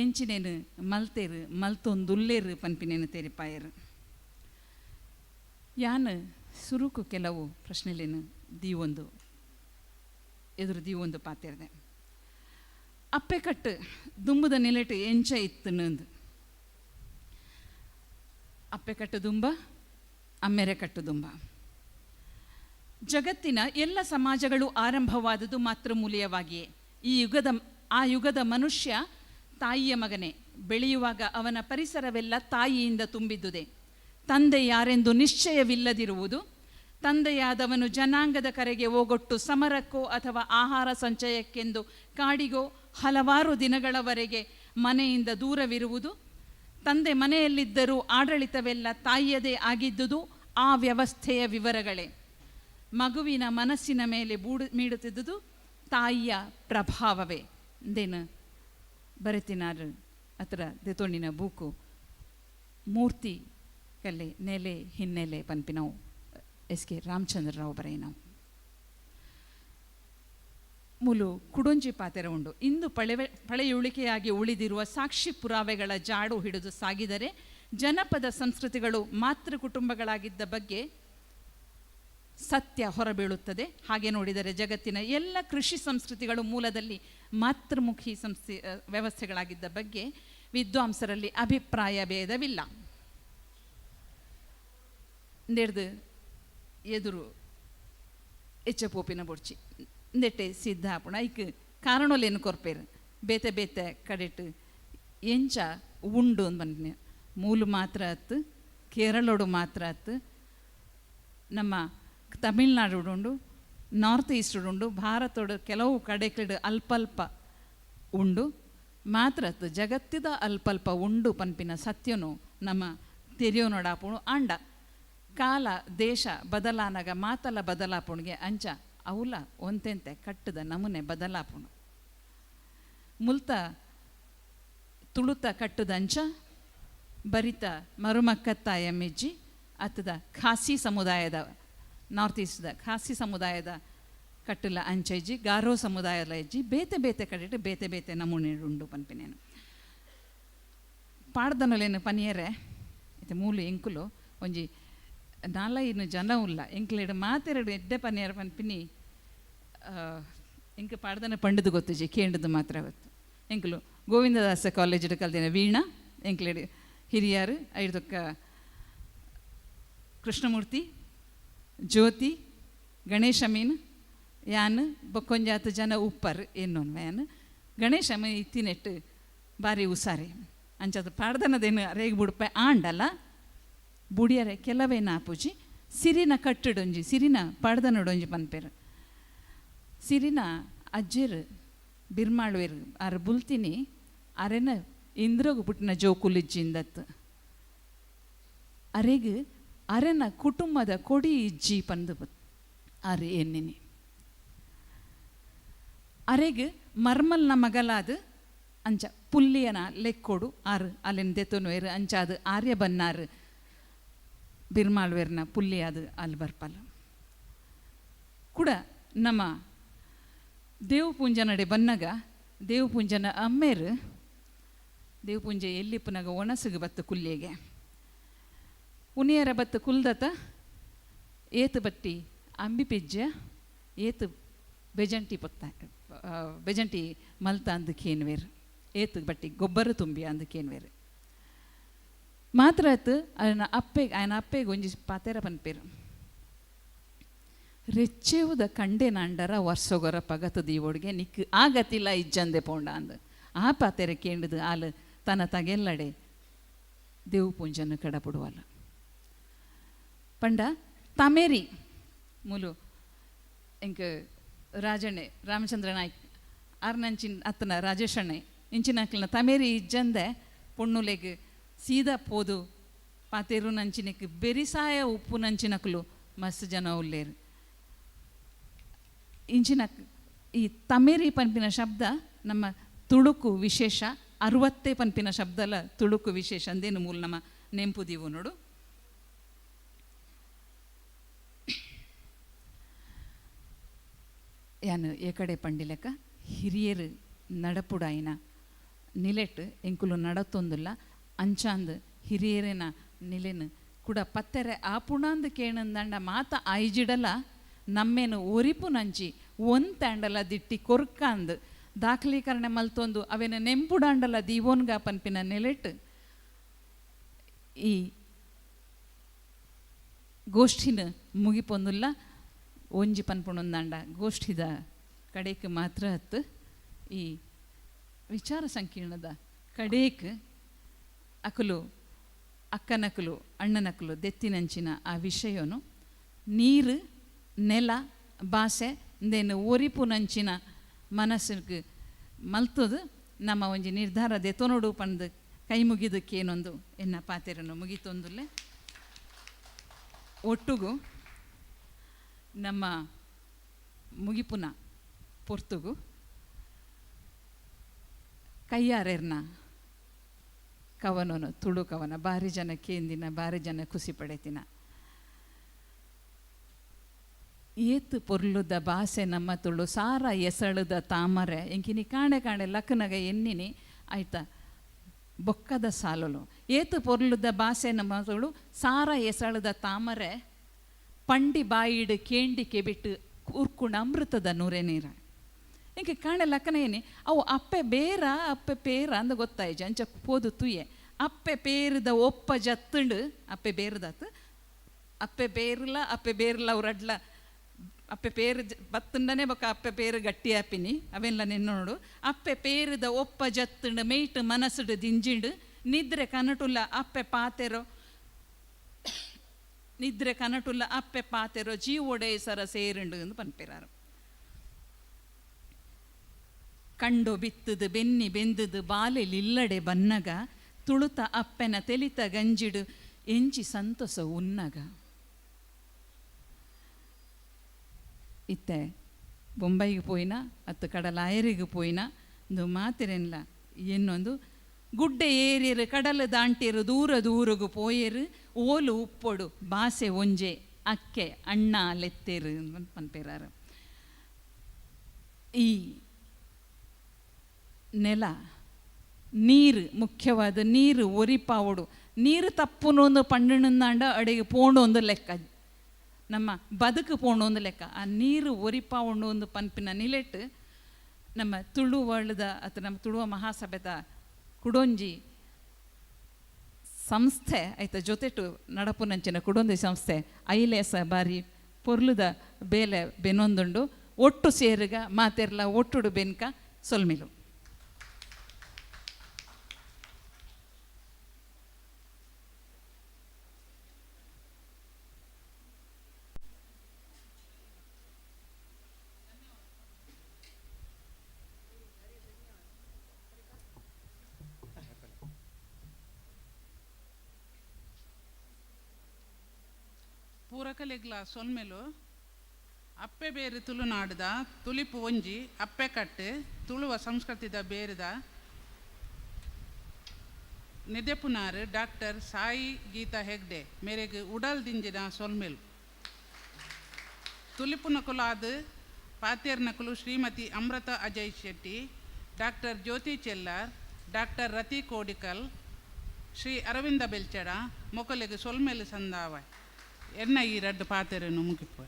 ಎಂಚಿನೇನು ಮಲ್ತೇರು ಮಲ್ತೊಂದುಲ್ಲೇರು ಪನ್ಪಿನೇನು ತೇರಿಪಾಯರು. ಯಾನ್ ಸುರುಕು ಕೆಲವು ಪ್ರಶ್ನೆಲೇನು ದೀವೊಂದು ಎದುರು ದೀವೊಂದು ಪಾತಿರ್ದೆ. ಅಪ್ಪೆ ಕಟ್ಟು ದುಂಬುದ ನೆಲೆಟು ಎಂಚ ಇತ್ತು. ಅಪ್ಪೆ ಕಟ್ಟು ದುಂಬ, ಅಮ್ಮೆರೆ ಕಟ್ಟು ದುಂಬ. ಜಗತ್ತಿನ ಎಲ್ಲ ಸಮಾಜಗಳು ಆರಂಭವಾದುದು ಮಾತೃಮೂಲೀಯವಾಗಿಯೇ. ಆ ಯುಗದ ಮನುಷ್ಯ ತಾಯಿಯ ಮಗನೇ. ಬೆಳೆಯುವಾಗ ಅವನ ಪರಿಸರವೆಲ್ಲ ತಾಯಿಯಿಂದ ತುಂಬಿದ್ದುದೇ. ತಂದೆ ಯಾರೆಂದು ನಿಶ್ಚಯವಿಲ್ಲದಿರುವುದು, ತಂದೆಯಾದವನು ಜನಾಂಗದ ಕರೆಗೆ ಓಗೊಟ್ಟು ಸಮರಕ್ಕೋ ಅಥವಾ ಆಹಾರ ಸಂಚಯಕ್ಕೆಂದು ಕಾಡಿಗೋ ಹಲವಾರು ದಿನಗಳವರೆಗೆ ಮನೆಯಿಂದ ದೂರವಿರುವುದು, ತಂದೆ ಮನೆಯಲ್ಲಿದ್ದರೂ ಆಡಳಿತವೆಲ್ಲ ತಾಯಿಯದೇ ಆಗಿದ್ದುದು ಆ ವ್ಯವಸ್ಥೆಯ ವಿವರಗಳೇ. ಮಗುವಿನ ಮನಸ್ಸಿನ ಮೇಲೆ ಮೀಡುತ್ತಿದ್ದುದು ತಾಯಿಯ ಪ್ರಭಾವವೇ. ಅಂದೇನು ಬರೆತಿನಾರು ಅತ್ರ ದೆತೊಂಡಿನ ಬೂಕು ಮೂರ್ತಿ ಕಲೆ ನೆಲೆ ಹಿನ್ನೆಲೆ ಪನ್ಪಿನವು ಎಸ್ ಕೆ ರಾಮಚಂದ್ರರಾವ್ ಬರೆಯಿನವು. ಮೂಲು ಕುಡೊಂಜಿ ಪಾತೆರ ಉಂಡು. ಇಂದು ಪಳೆಯುಳಿಕೆಯಾಗಿ ಉಳಿದಿರುವ ಸಾಕ್ಷಿ ಪುರಾವೆಗಳ ಜಾಡು ಹಿಡಿದು ಸಾಗಿದರೆ ಜನಪದ ಸಂಸ್ಕೃತಿಗಳು ಮಾತೃ ಕುಟುಂಬಗಳಾಗಿದ್ದ ಬಗ್ಗೆ ಸತ್ಯ ಹೊರಬೀಳುತ್ತದೆ. ಹಾಗೆ ನೋಡಿದರೆ ಜಗತ್ತಿನ ಎಲ್ಲ ಕೃಷಿ ಸಂಸ್ಕೃತಿಗಳು ಮೂಲದಲ್ಲಿ ಮಾತೃಮುಖಿ ವ್ಯವಸ್ಥೆಗಳಾಗಿದ್ದ ಬಗ್ಗೆ ವಿದ್ವಾಂಸರಲ್ಲಿ ಅಭಿಪ್ರಾಯ ಭೇದವಿಲ್ಲ. ನೆಡ್ದು ಎದುರು ಎಚ್ಚಪೋಪಿನ ಬೊಡ್ಚಿ ನೆಟ್ಟೆ ಸಿದ್ಧ ಆಪುಣ ಐಕ್ ಕಾರಣೋಲೇನು ಕೊರ್ಪೇರು ಬೇತೆ ಬೇತೆ ಕಡೆಟ್ ಎಂಚ ಉಂಡು ಅಂದ್ ಮೂಲು ಮಾತ್ರ ಅತ್ತು, ಕೇರಳೋಡು ಮಾತ್ರ ಅತ್ತು, ನಮ್ಮ ತಮಿಳ್ನಾಡು ಉಂಡು, ನಾರ್ತ್ ಈಸ್ಟ್ ಉಂಡು, ಭಾರತೋಡು ಕೆಲವು ಕಡೆಕಡೆ ಅಲ್ಪಲ್ಪ ಉಂಡು ಮಾತ್ರ ಅತ್ತು, ಜಗತ್ತಿದ ಅಲ್ಪಲ್ಪ ಉಂಡು ಪನ್ಪಿನ ಸತ್ಯನು ನಮ್ಮ ತೆರಿಯೋ ನೋಡಾಪುಣು. ಆಂಡ ಕಾಲ ದೇಶ ಬದಲಾನಾಗ ಮಾತಲ ಬದಲಾಪುಣಿಗೆ ಅಂಚ ಅವಲ ಒಂತೆಂತೆ ಕಟ್ಟದ ನಮೂನೆ ಬದಲಾಪುಣು. ಮುಲ್ತ ತುಳುತ ಕಟ್ಟದ ಅಂಚ ಬರಿತ ಮರುಮಕ್ಕತ್ತಾಯ ಮೆಜ್ಜಿ ಅತ್ತದ ಖಾಸಿ ಸಮುದಾಯದ ನಾರ್ತ್ ಈಸ್ಟ್ದ ಖಾಸಿ ಸಮುದಾಯದ ಕಟ್ಟಲ ಅಂಚೆಜ್ಜಿ ಗಾರೋ ಸಮುದಾಯದ ಹೆಜ್ಜಿ ಬೇತೆ ಬೇತೆ ಕಡೆಟ್ ಬೇತೆ ಬೇತೆ ನಮೂನೆ ಉಂಡು ಪನ್ಪಿನೇನು. ಪಾಡ್ದನಲೇನು ಪನಿಯರೆ ಇತ್ತೆ ಮೂಲು ಎಂಕುಲು ಒಂಜಿ ನಾಲೈನು ಜನ ಉಲ್ಲ ಎಂಕ್ಲೆಡ್ ಮಾತೆರಡು ಎಡ್ಡೆ ಪನಿಯರ ಪನ್ಪಿನಿ ಎಂಕ್ ಪಾಡ್ದನ ಪಂಡದು ಗೊತ್ತುಜಿ ಕೇಂಡದು ಮಾತ್ರ ಗೊತ್ತು. ಎಂಕುಲು ಗೋವಿಂದದಾಸ ಕಾಲೇಜಿಡ್ ಕಲ್ದಿನ ವೀಣಾ ಎಂಕ್ಲೆಡ್ ಹಿರಿಯಾರು ಐದೊಕ್ಕ ಕೃಷ್ಣಮೂರ್ತಿ ಜ್ಯೋತಿ ಗಣೇಶ ಮೀನ್ ಯಾನ್ ಬೊಕ್ಕೊಂಜಾತ ಜನ ಉಪ್ಪರ್ ಎನ್ನೋನ್ ಯಾನ್ ಗಣೇಶ ಮೀನ್ ಇತ್ತಿನೆಟ್ಟು ಬಾರಿ ಉಸಾರಿ ಅಂಚಾದ ಪಾಡ್ದನದೇನು ಅರೇಗ್ ಬುಡ್ಪೆ ಆಂಡಲ್ಲ ಬುಡಿಯರೆ ಕೆಲವೇ ನಾಪುಜಿ ಸಿರಿನ ಕಟ್ಟಡೊಂಜಿ ಸಿರಿನ ಪಾಡ್ದನಡೊಂಜಿ ಪನ್ಪೇರು ಸಿರಿನ ಅಜ್ಜೆರು ಬಿರ್ಮಾಳುವೆರು ಆರು ಬುಲ್ತಿನಿ ಅರೆನ ಇಂದ್ರಗು ಪುಟ್ಟಿನ ಜೋಕುಲಿಜ್ಜಿಂದತ್ತು ಅರೆಗ್ ಅರೆನ ಕುಟುಂಬದ ಕೊಡಿ ಇಜ್ಜಿ ಪಂದು ಅರೆ ಎನ್ನಿನಿ ಅರೆಗ್ ಮರ್ಮಲ್ನ ಮಗಲಾದ ಅಂಚ ಪುಲ್ಲಿಯನ ಲೆಕ್ಕೊಡು ಆರು ಅಲ್ಲಿನ ದೆತ್ತೊನುವೇರು ಅಂಚಾದು ಆರ್ಯ ಬನ್ನಾರು ಬಿರ್ಮಾಳ್ವೇರ್ನ ಪುಲ್ಲಿಯಾದ ಅಲ್ಲಿ ಬರ್ಪಲ್ಲ. ಕೂಡ ನಮ್ಮ ದೇವಪೂಂಜನಡೆ ಬನ್ನಗ ದೇವಪೂಂಜನ ಅಮ್ಮೇರು ದೇವಪೂಂಜೆ ಎಲ್ಲಿ ಪುನಗ ಒಣಸುಗು ಬತ್ತು ಕುಲ್ಲಿಗೆ ಉನಿಯರ ಬತ್ತು ಕುಲ್ದತ ಏತು ಬಟ್ಟಿ ಅಂಬಿ ಪಿಜ್ಜ ಏತು ಬೆಜಂಟಿ ಪೊತ್ತ ಬೆಜಂಟಿ ಮಲ್ತ ಅಂದು ಕೇನ್ವೇರು ಏತು ಬಟ್ಟಿ ಗೊಬ್ಬರ ತುಂಬಿ ಅಂದು ಕೇನ್ವೇರು ಮಾತ್ರ ಆತು ಅಯನ ಅಪ್ಪೆ ಆಯನ ಅಪ್ಪೆಗೆ ಒಂಜಿ ಪಾತೆರ ಪನ್ಪೇರು ರೆಚ್ಚೆವುದ ಕಂಡೆ ನಾಂಡರ ವರ್ಷಗೊರ ಪಗತು ದೀವೊಡ್ಗೆ ನಿಕ್ ಆಗತಿಲ್ಲ ಇಜ್ಜಂದೆ ಪೋಂಡ ಅಂದು ಆ ಪಾತೆರ ಕೇಂಡದು ಆಲು ತನ್ನ ತಗೆಲ್ಲಡೆ ದೇವು ಪೂಂಜನ್ನು ಕಡಪುಡುವಲ್ಲ. ಪಂಡ ತಮೇರಿ ಮೂಲು ಎಂಕ್ ರಾಜಣ್ಣೆ ರಾಮಚಂದ್ರ ನಾಯ್ಕ್ ಆರ್ನಂಚಿನ ಅತ್ತನ ರಾಜೇಶಣ್ಣೆ ಇಂಚಿನಕ್ಲನ ತಮೇರಿ ಇಜ್ಜಂದೆ ಪೊಣ್ಣುಲೆಗ್ ಸೀದಾ ಪೋದು ಪಾತೇರು ನಂಚಿನಕ್ ಬೆರಿಸಾಯ ಉಪ್ಪು ನಂಚಿನಕ್ಲು ಮಸ್ತ್ ಜನ ಉಲ್ಲೇರು. ಇಂಚಿನ ಈ ತಮೇರಿ ಪನ್ಪಿನ ಶಬ್ದ ನಮ್ಮ ತುಳುಕು ವಿಶೇಷ, ಅರುವತ್ತೆ ಪನ್ಪಿನ ಶಬ್ದಲ ತುಳುಕು ವಿಶೇಷ ಅಂದೇನು ಮೂಲ ನಮ್ಮ ನೆಂಪು ದೀವು ನೋಡು. ಯಾನು ಏಕಡೆ ಪಂಡಿಲೆಕ್ಕ ಹಿರಿಯರು ನಡಪುಡಾಯಿನ ನಿಲೆಟ್ ಎಂಕುಲು ನಡತೊಂದುಲ್ಲ ಅಂಚಾಂದ್ ಹಿರಿಯರೇನ ನಿಲೆನು ಕೂಡ ಪತ್ತೆರೆ ಆಪುಣಾಂದ್ ಕೇಣಂದಂಡ ಮಾತ ಆಯ್ಜಿಡಲ ನಮ್ಮೇನು ಒರಿಪು ನಂಚಿ ಒಂತಾಂಡಲ ದಿಟ್ಟಿ ಕೊರ್ಕಾಂದ್ ದಾಖಲೀಕರಣ ಮಲ್ತೊಂದು ಅವೇನ ನೆಂಪುಡಾಂಡಲ ದೀವೋನ್ಗ ಪನ್ಪಿನ ನೆಲೆಟ್ ಈ ಗೋಷ್ಠಿನ ಮುಗಿಪೊಂದುಲ್ಲ. ಒಂಜಿ ಪನ್ಪುಣೊಂದಾಂಡ ಗೋಷ್ಠಿದ ಕಡೆಕ್ ಮಾತ್ರ ಹತ್ತು ಈ ವಿಚಾರ ಸಂಕೀರ್ಣದ ಕಡೇಕ್ ಅಕಲು ಅಕ್ಕನಕಲು ಅಣ್ಣನಕಲು ದೆತ್ತಿನಂಚಿನ ಆ ವಿಷಯನು ನೀರು ನೆಲ ಭಾಷೆ ಇಂದೇನು ಒರಿಪುನಂಚಿನ ಮನಸ್ಸಿಗೆ ಮಲ್ತದು ನಮ್ಮ ಒಂಜಿ ನಿರ್ಧಾರ ದೆತೊನೊಡು ಪಂದು ಕೈ ಮುಗಿದಕ್ಕೇನೊಂದು ಎನ್ನ ಪಾತೆರನ್ನು ಮುಗಿತೊಂದುಲ್ಲೆ. ಒಟ್ಟುಗು ನಮ್ಮ ಮುಗಿಪುನ ಪೊರ್ತುಗು ಕೈಯಾರೆರ್ನ ಕವನನು ತುಳು ಕವನ ಭಾರಿ ಜನ ಕೇಂದಿನ ಭಾರಿ ಜನ ಖುಷಿ ಪಡೆತಿನ. ಏತು ಪೊರ್ಲುದ ಭಾಷೆ ನಮ್ಮ ತುಳು ಸಾರ ಎಸಳುದ ತಾಮರೆ ಎಂಕಿನಿ ಕಾಣೆ ಕಾಣೆ ಲಕ್ಕನಗ ಎನ್ನಿನಿ ಆಯ್ತಾ ಬೊಕ್ಕದ ಸಾಲಲು. ಏತು ಪೊರ್ಲುದ ಭಾಷೆ ನಮ್ಮ ತುಳು ಸಾರ ಎಸಳುದ ತಾಮರೆ ಪಂಡಿ ಬಾಯಿಡು ಕೇಂಡಿ ಕೆಬಿಟ್ಟು ಉರ್ಕುಣ ಅಮೃತದ ನೂರೆ ನೀರ. ಇಂಕೆ ಕಾಣೆ ಲಕ್ಕನ ಏನಿ ಅವು ಅಪ್ಪೆ ಬೇರ ಅಪ್ಪೆ ಪೇರ ಅಂದ ಗೊತ್ತಾಯ್ತು ಅಂಚ ಪೋದು ತುಯ್ಯೆ ಅಪ್ಪೆ ಪೇರದ ಒಪ್ಪ ಜತ್ತುಂಡು ಅಪ್ಪೆ ಬೇರದಾತು ಅಪ್ಪೆ ಬೇರ್ಲ ಅಪ್ಪೆ ಬೇರ್ಲ ಅವ್ರಡ್ಲ ಅಪ್ಪೆ ಪೇರು ಬತ್ತುಂಡನೆ ಬೊಕ್ಕ ಅಪ್ಪೆ ಪೇರು ಗಟ್ಟಿ ಆಪಿನಿ ಅವೆಲ್ಲ ನಿನ್ನೋಡು ಅಪ್ಪೆ ಪೇರದ ಒಪ್ಪ ಜತ್ತುಂಡು ಮೇಯ್ಟ್ ಮನಸ್ಸುಡು ದಿಂಜಿಂಡು ನಿದ್ರೆ ಕನಟುಲ್ಲ ಅಪ್ಪೆ ಪಾತೆರೋ ನಿದ್ರೆ ಕನಟುಲ್ಲ ಅಪ್ಪೆ ಪಾತೆರೋ ಜೀವೊಡೆ ಸರ ಸೇರುಂಡು ಎಂದು ಪನ್ಪಿರಾರು. ಕಂಡು ಬಿತ್ತದು ಬೆನ್ನಿ ಬೆಂದದು ಬಾಲೆಲಿಲ್ಲಡೆ ಬನ್ನಗ ತುಳುತ ಅಪ್ಪೆನ ತೆಲಿತ ಗಂಜಿಡು ಎಂಚಿ ಸಂತೋಷ ಉನ್ನಗ. ಇತ್ತೆ ಬೊಂಬೈಗೆ ಪೋಯಿನ ಅತ್ತು ಕಡಲಾಯರಿಗೆ ಪೋಯಿನ ಇಂದು ಮಾತಿರೆನ್ಲ ಎನ್ನೊಂದು ಗುಡ್ಡೆ ಏರಿಯರು ಕಡಲು ದಾಂಟಿರು ದೂರ ದೂರಗು ಪೋಯರು ಓಲು ಉಪ್ಪೊಡು ಬಾಸೆ ಒಂಜೆ ಅಕ್ಕೆ ಅಣ್ಣ ಲೆತ್ತೇರು ಪನ್ಪೇರಾರು. ಈ ನೆಲ ನೀರು ಮುಖ್ಯವಾದ ನೀರು ಒರಿಪಾವಡು ನೀರು ತಪ್ಪುನೊಂದು ಪಂಡಣ್ಣಂದಾಂಡ ಅಡಿಗೆ ಪೋಂಡು ಒಂದು ಲೆಕ್ಕ ನಮ್ಮ ಬದುಕು ಪೋಂಡು ಒಂದು ಲೆಕ್ಕ ಆ ನೀರು ಒರಿಪಾವೊಂಡು ಒಂದು ಪನ್ಪಿನ ನಿಲೆಟ್ಟು ನಮ್ಮ ತುಳುವಳದ ಅಥವಾ ನಮ್ಮ ತುಳುವ ಮಹಾಸಭೆದ ಕುಡೊಂಜಿ ಸಂಸ್ಥೆ ಆಯ್ತ ಜೊತೆಟು ನಡಪುನಂಚಿನ ಕುಡೊಂಜಿ ಸಂಸ್ಥೆ ಐಲೇಸ ಬಾರಿ ಪೊರ್ಲುದ ಬೇಲೆ ಬೆನೊಂದುಂಡು ಒಟ್ಟು ಸೇರುಗ ಮಾತೆರ್ಲ ಒಟ್ಟುಡು ಬೆನ್ಕ ಸೊಲ್ಮಿಲು. ಪೂರಕಲೆಗ್ಲ ಸೊಲ್ಮೆಲು ಅಪ್ಪೆ ಬೇರು ತುಳುನಾಡುದ ತುಳಿಪು ಒಂಜಿ ಅಪ್ಪೆ ಕಟ್ಟು ತುಳುವ ಸಂಸ್ಕೃತಿದ ಬೇರುದ ನೆದೆಪುನಾರು ಡಾಕ್ಟರ್ ಸಾಯಿ ಗೀತಾ ಹೆಗ್ಡೆ ಮೇರೆಗೆ ಉಡಲ್ ದಿಂಜಿನ ಸೊಲ್ಮೆಲು. ತುಲಿಪುನಕುಲಾದ ಪಾತೇರ್ನಕುಲು Shrimati Amrita Ajay Shetty, doctor Jyothi Chellar, doctor Rati Kodikal, Shri Aravinda Belchada ಮೊಕಲೆಗೆ ಸೊಲ್ಮೆಲು ಸಂದಾವ. ಎನ್ನ ಈ ರಡ್ಡು ಪಾತೆರನ್ನು ಮುಗಿಪುವ.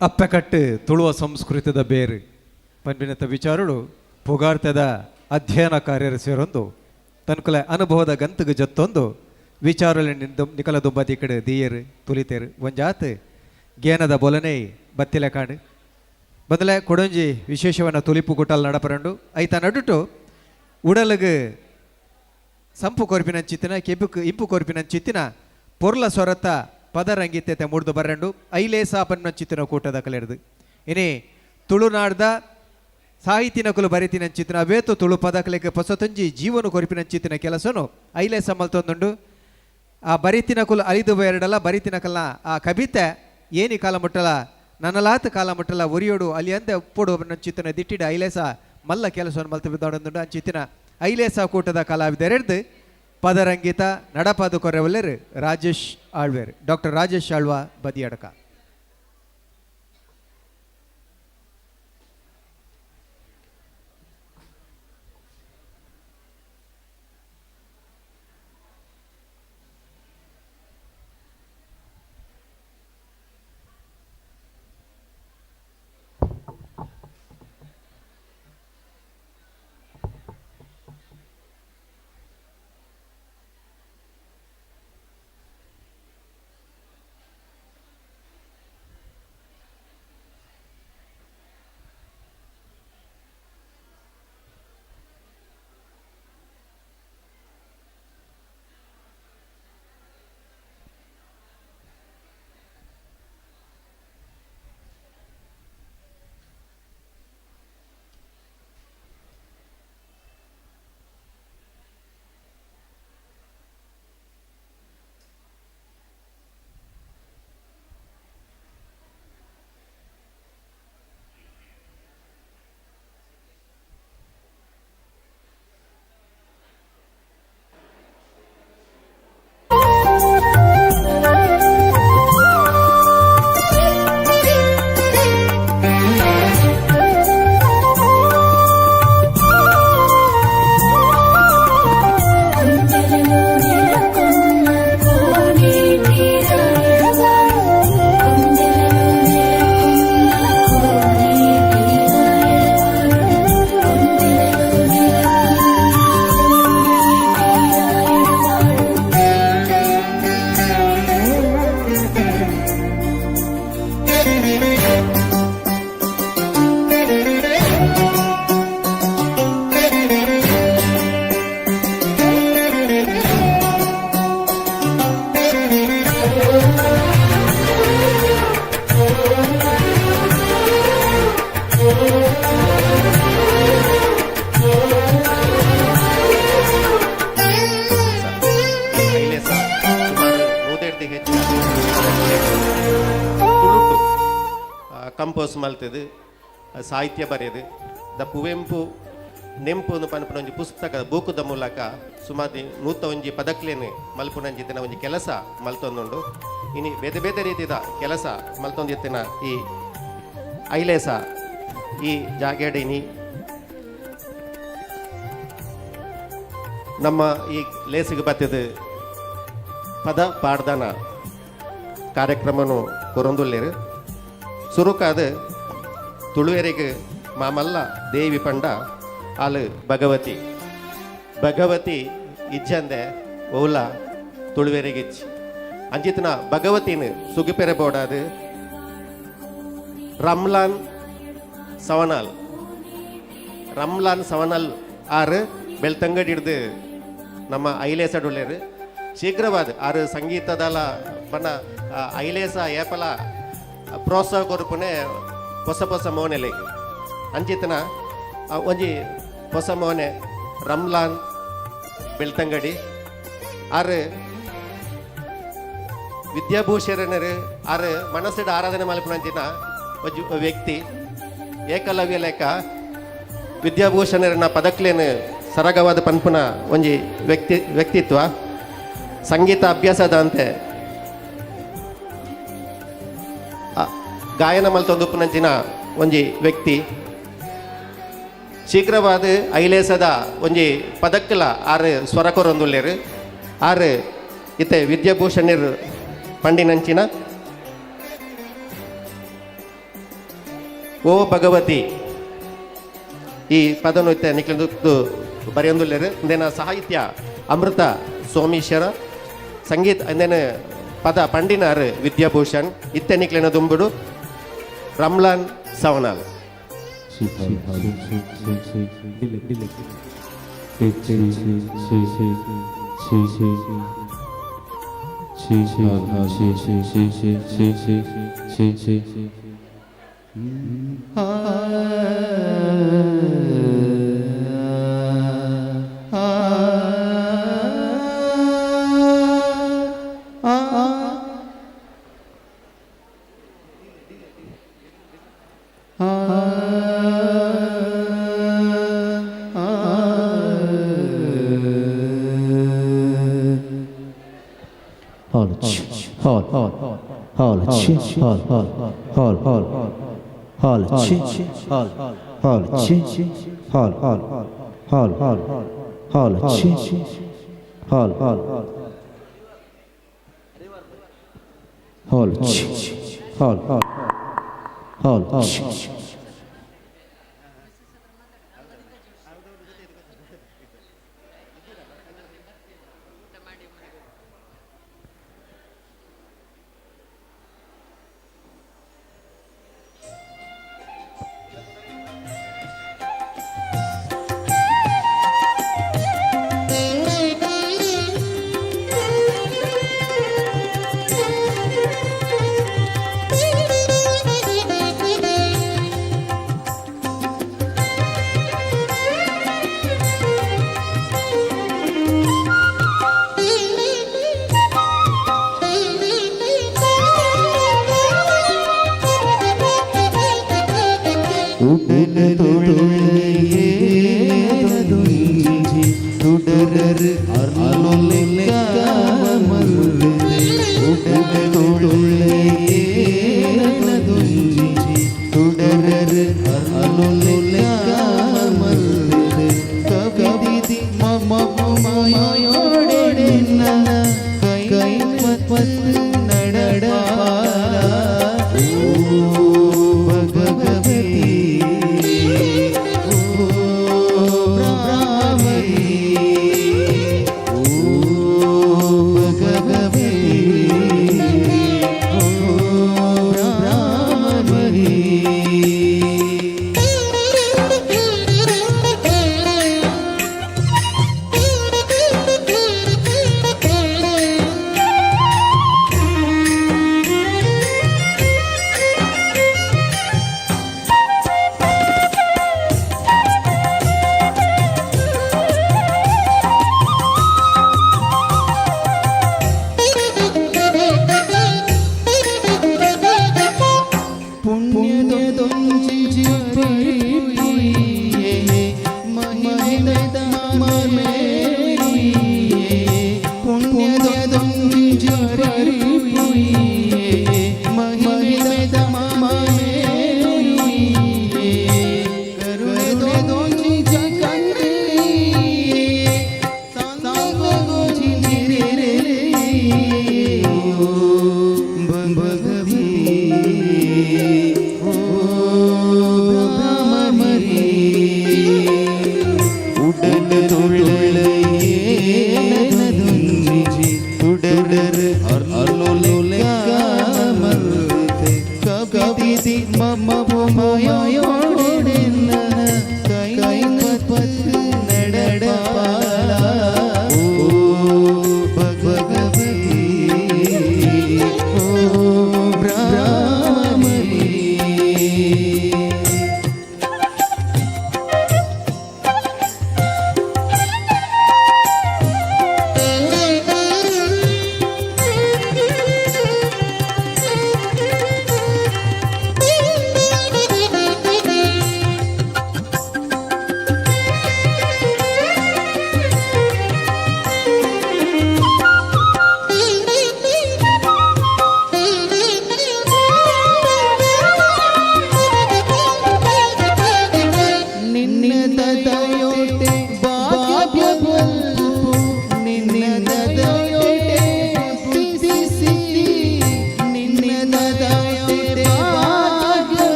ಅಪ್ಪೆಕಟ್ಟು ತುಳುವ ಸಂಸ್ಕೃತದ ಬೇರು ಪನ್ಪಿನತ ವಿಚಾರಡು ಪುಗಾರ್ತೆದ ಅಧ್ಯಯನ ಕಾರ್ಯರು ಸೇರೊಂದು ತನ್ಕುಲೆ ಅನುಭವದ ಗಂತುಗು ಜತ್ತೊಂದು ವಿಚಾರಲೆ ನಿಕಲ ದುಂಬತಿ ಕಡೆ ದೀಯರು ತುಲಿತೇರು ಒಂಜಾತ್ ಗೇನದ ಬೊಲನೆ ಬತ್ತಿಲೆ ಕಾಡು ಬದಲೆ ಕೊಡೊಂಜಿ ವಿಶೇಷವನ್ನ ತುಲಿಪು ಗುಟ್ಟಲ್ ನಡಪರಂಡು ಐತ ನಡುಟು ಉಡಲಗು ಸಂಪು ಕೊರ್ಪಿನ ಚಿತ್ತಿನ ಕೆಬುಕ್ ಇಂಪು ಕೊರ್ಪಿನ ಚಿತ್ತಿನ ಪೊರ್ಲ ಸೊರತ ಪದರಂಗಿತ್ತೆ ಮೂಡ್ದು ಬರಂಡು ಐಲೇಸಾ ಪನ್ನ ಚಿತ್ತಿನ ಕೂಟದ ಕಲೆರ್ದು ಇನಿ ತುಳುನಾಡ್ದ ಸಾಹಿತಿನಕುಲು ಬರಿತಿನ ಚಿತ್ತಿನ ವೇತು ತುಳು ಪದಕಲೆಗೆ ಪೊಸತೊಂಜಿ ಜೀವನ ಕೊರಿಪಿನ ಚಿತ್ತಿನ ಕೆಲಸನು ಐಲೇಸ ಮಲ್ತೊಂದುಂಡು. ಆ ಬರಿತಿನಕುಲು ಅಲಿದು ಎರಡಲ್ಲ ಬರಿತಿನಕಲ್ನ ಆ ಕವಿತೆ ಏನಿ ಕಾಲ ಮುಟ್ಟಲ ನನ್ನಲಾತ ಕಾಲ ಮುಟ್ಟಲ ಒರಿಯೋಡು ಅಲ್ಲಿ ಅಂದೆ ಉಪ್ಪುಡು ಚಿತ್ತಿನ ದಿಟ್ಟಿಡ ಐಲೇಸ ಮಲ್ಲ ಕೆಲಸವನ್ನು ಮಲ್ತು ಬಿದ್ದಾಡೊಂದುಂಡು. ಅಂಚಿತ್ತಿನ ಐಲೇಸ ಕೂಟದ ಕಲಾವಿದರೆಡ್ದು ಪದರಂಗಿತ ನಡಪಾದು ಕೊರೆವಲ್ಲೆರು ರಾಜೇಶ್ ಆಳ್ವೇರ್, ಡಾಕ್ಟರ್ ರಾಜೇಶ್ ಆಳ್ವ ಬದಿಯಡಕ. ಕಂಪೋಸ್ ಮಲ್ತದು ಸಾಹಿತ್ಯ ಬರೆಯದು ದ ಕುವೆಂಪು ನೆಂಪು ಪನ್ಪುನ ಒಂಜಿ ಪುಸ್ತಕ ಬೂಕುದ ಮೂಲಕ ಸುಮಾರು 101 ಪದಕ್ಲೇನು ಮಲ್ಪುನಂಚಿತ್ತಿನ ಒಂಜಿ ಕೆಲಸ ಮಲ್ತೊಂದುಂಡು. ಇನಿ ಬೇತೆ ಬೇತೆ ರೀತಿದ ಕೆಲಸ ಮಲ್ತೊಂದಿತ್ತಿನ ಈ ಐಲೇಸ ಈ ಜಾಗೆಡ್ ಇನಿ ನಮ್ಮ ಈ ಲೇಸಿಗೆ ಬತ್ತಿದ ಪದ ಪಾಡ್ದನ ಕಾರ್ಯಕ್ರಮನು ಕೊರೊಂದುಲ್ಲೇರು. ಸುರುಕಾದ ತುಳುವೆರಿಗೆ ಮಾಮಲ್ಲ ದೇವಿ ಪಂಡ ಆಲು ಭಗವತಿ ಭಗವತಿ ಇಜ್ಜಂದೆ ಓಲ ತುಳುವೆರಿಗೆ ಇಚ್ಚಿ ಅಂಜಿತನ ಭಗವತಿನ ಸುಗಿಪೆರೆ ಬೋಡಾದು ರಮ್ಲಾನ್ ಸವನಾಲ್ ರಮ್ಲಾನ್ ಸವನಾಲ್ ಆರು ಬೆಳ್ತಂಗಡಿ ಹಿಡ್ದು ನಮ್ಮ ಐಲೇಸಡುಳ್ಳೇರು ಶೀಘ್ರವಾದ ಆರು ಸಂಗೀತದಲ ಬಣ್ಣ ಐಲೇಸ ಏಪಲ ಪ್ರೋತ್ಸಾಹ ಕೊರ್ಪುನೆ ಹೊಸ ಹೊಸ ಮೋನೆಲೆ ಅಂಚಿತನ ಒಂಜಿ ಹೊಸ ಮೋನೆ ರಮ್ಲಾನ್ ಬೆಳ್ತಂಗಡಿ ಆರು ವಿದ್ಯಾಭೂಷಣರು ಆರು ಮನಸ್ಸಿಡ ಆರಾಧನೆ ಮಲ್ಪುನಂಚಿನ ಒಂಜಿ ವ್ಯಕ್ತಿ ಏಕಲವ್ಯ ಲೆಕ್ಕ ವಿದ್ಯಾಭೂಷಣರನ್ನ ಪದಕ್ಲೇನು ಸರಗವಾದ ಪನ್ಪುನ ಒಂಜಿ ವ್ಯಕ್ತಿತ್ವ ಸಂಗೀತ ಅಭ್ಯಾಸದ ಅಂತೆ ಗಾಯನ ಮಲ್ತೊಂದುಪ್ಪುನಂಚಿನ ಒಂಜಿ ವ್ಯಕ್ತಿ ಶೀಘ್ರವಾದ ಐಲೇಸದ ಒಂಜಿ ಪದಕ್ಕಲ ಆರು ಸ್ವರ ಕೊರೊಂದುಲ್ಲೇರು ಆರು ಇತ್ತೆ ವಿದ್ಯಾಭೂಷಣರು ಪಂಡಿನಂಚಿನ ಓ ಭಗವತಿ ಈ ಪದನು ಇತ್ತೆ ನಿಕ್ಲೆಂದು ಬರೆಯೊಂದುಲ್ಲೆರ್. ಇಂದೆನ ಸಾಹಿತ್ಯ ಅಮೃತ ಸೋಮೇಶ್ವರ, ಸಂಗೀತ ಇಂದೆನ ಪದ ಪಂಡಿನಾರ್ ವಿದ್ಯಾಭೂಷಣ್. ಇತ್ತೆ ನಿಕ್ಲೆನ ದುಂಬುಡು ರಮ್ಲಾನ್ ಸವನಾಲ್.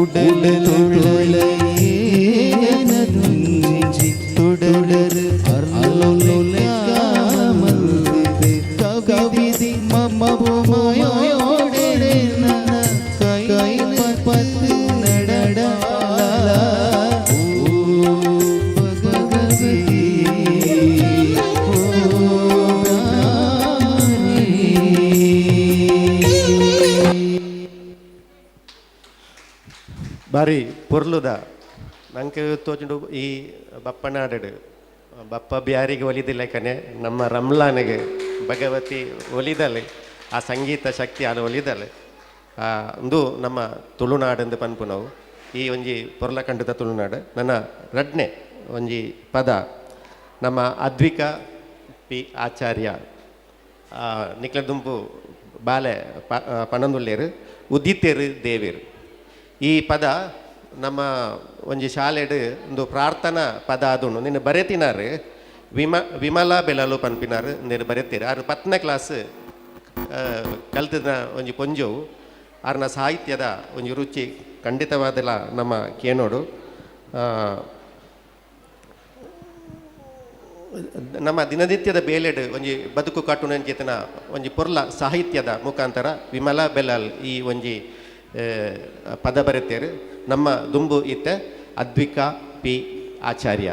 ಉಡಲುಳಯೇನದುಂಜಿ ತುಡರ್ ಅರ್ಲೊಲೆಕಾಮಲ್ದೆ ಕವಿದಿ ಮಮ್ಮಪುಮಯೋಡೆ ನನ್ನ ಕೈ ಪತ್ ನಡಡಾಲ ಓ ಭಗವತಿ ಓ ಬಾರಿ ಪೊರ್ಲುದ ನಂಗೆ ತೋಚುಂಡು ಈ ಬಪ್ಪನಾಡು ಬಪ್ಪ ಬ್ಯಾರಿಗೆ ಒಲಿದಿಲ್ಲಕನೆ ನಮ್ಮ ರಮ್ಲಾನಿಗೆ ಭಗವತಿ ಒಲಿದಲೆ ಆ ಸಂಗೀತ ಶಕ್ತಿ ಆನು ಒಲಿದಲೆ ಒಂದು ನಮ್ಮ ತುಳುನಾಡೆಂದು ಪನ್ಪು ನಾವು ಈ ಒಂಜಿ ಪೊರ್ಲ ಕಂಡದ ತುಳುನಾಡು. ನನ್ನ ರಡ್ನೆ ಒಂಜಿ ಪದ ನಮ್ಮ ಅದ್ವಿಕ ಪಿ ಆಚಾರ್ಯ ನಿಕ್ಲ ದುಂಪು ಬಾಲೆ ಪಣಂದುಲ್ಲೇರು ಉದಿತೇರು ದೇವೇರು. ಈ ಪದ ನಮ್ಮ ಒಂಜಿ ಶಾಲೆಡ್ ಒಂದು ಪ್ರಾರ್ಥನಾ ಪದ ಆದುಂಡು. ನಿನ್ನ ಬರೆತಿನಾರು ವಿಮಲಾ ಬೆಳಲು ಪನ್ಪಿನಾರು ನೀನು ಬರೆತೀರ. ಆರು 10ನೇ ಕ್ಲಾಸ್ ಕಲ್ತಿನ ಒಂಜಿ ಪೊಂಜೋವು ಆರ್ನ ಸಾಹಿತ್ಯದ ಒಂಜಿ ರುಚಿ ಖಂಡಿತವಾದಲ ನಮ್ಮ ಕೇನೋಡು. ನಮ್ಮ ದಿನನಿತ್ಯದ ಬೇಲೆಡ್ ಒಂಜಿ ಬದುಕು ಕಟ್ಟುನಂಚಿತನ ಒಂಜಿ ಪೊರ್ಲ ಸಾಹಿತ್ಯದ ಮುಖಾಂತರ ವಿಮಲಾ ಬೆಲಾಲ್ ಈ ಒಂಜಿ ಪದ ಬರೆತೇರು. ನಮ್ಮ ದುಂಬು ಇತ್ತೆ ಅದ್ವಿಕಾ ಪಿ ಆಚಾರ್ಯ.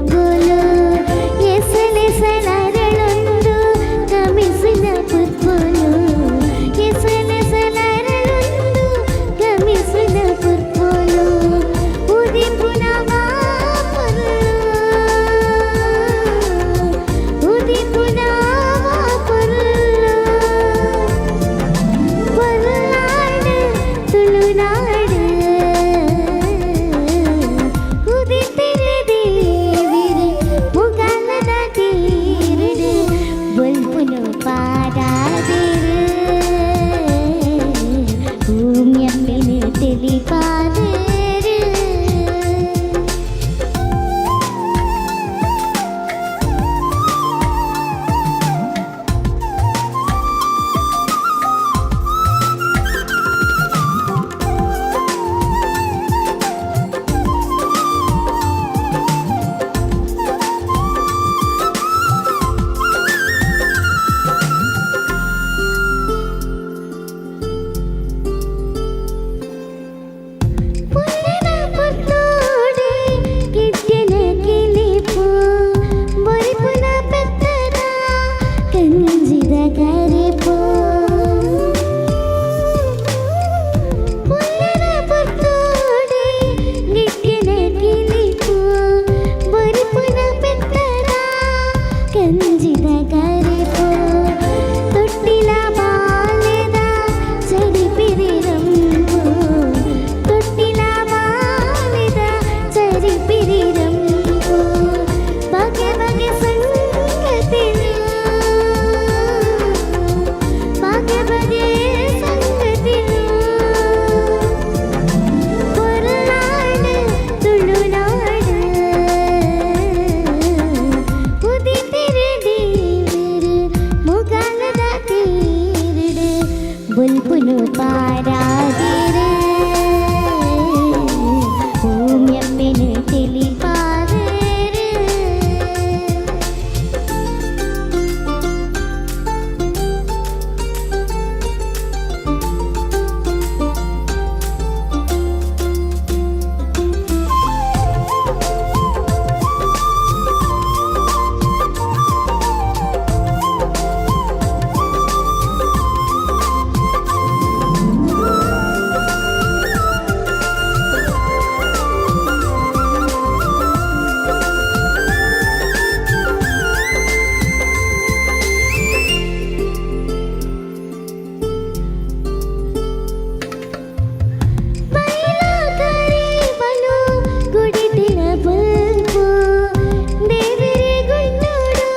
ಪುರ್ಪೋಲು ಎಸಲೆಸಲರಳೊಂದು ಗಮಿಸಿನ ಪುರ್ಪೋಲು ಎಸಲೆಸಲರಳೊಂದು ಗಮಿಸಿನ ಪುರ್ಪೋಲು ಉದಿಪುನ ಪೊರ್ಲು ಉದಿಪುನ ಪೊರ್ಲು ಪೊರ್ಲಾಡು ತುಳುನಾಡು ಉದಿತಿರು ದೇವಿರು ಮುಗಲದ ತೀರುಡು ಬೊಲ್ಪುನು ಪಾಡಾದಿರು ಭೂಮಿಯಮ್ಮೆನು ತಿಳಿಪಾದಿರು. ಪುಲ್ಲನ ಪೊರ್ತೋಡೆ ಗಿಡ್ಡೆನ ಕಿಲಿಪು ಬೊರಿಪುನ ಪೆತ್ತದ ಕಂಜಿದ ಕರಿಪು ಪುಲ್ಲನ ಪೊರ್ತೋಡೆ ಗಿಡ್ಡೆನ ಕಿಲಿಪು ಬೊರಿಪುನ ಪೆತ್ತದ ಕಂಜಿದ ಕರಿಪು ತೊಟ್ಟಿಲ ಬಾಲೆದ ಚಡಿ ಪಿರಿರಂಬು ತೊಟ್ಟಿಲ ಬಾಲೆದ ಚರಿ ಪಿರಿರಂಬು ಬಗೆ ಬಗೆ ಸಂಗತಿಲು ಬಗೆ ಬಗೆ ಸಂಗತಿಲು ಪೊರ್ಲಾಡು ತುಳುನಾಡು ಉದಿತಿರು ದೇವರು ಮುಗಾಲದ ತೀರುಡು ಬುಲ್ಪುನು ಪಾರಾದಿರು ಭೂಮಿಯಮ್ಮೆನು ತಿಳಿಪಾದಿರು. ಬೈಲ ಕರಿಬನು ಗುಡಿತಿನ ಬಲ್ಪು ದೇವಿರೆ ಗುಂಡೋಡು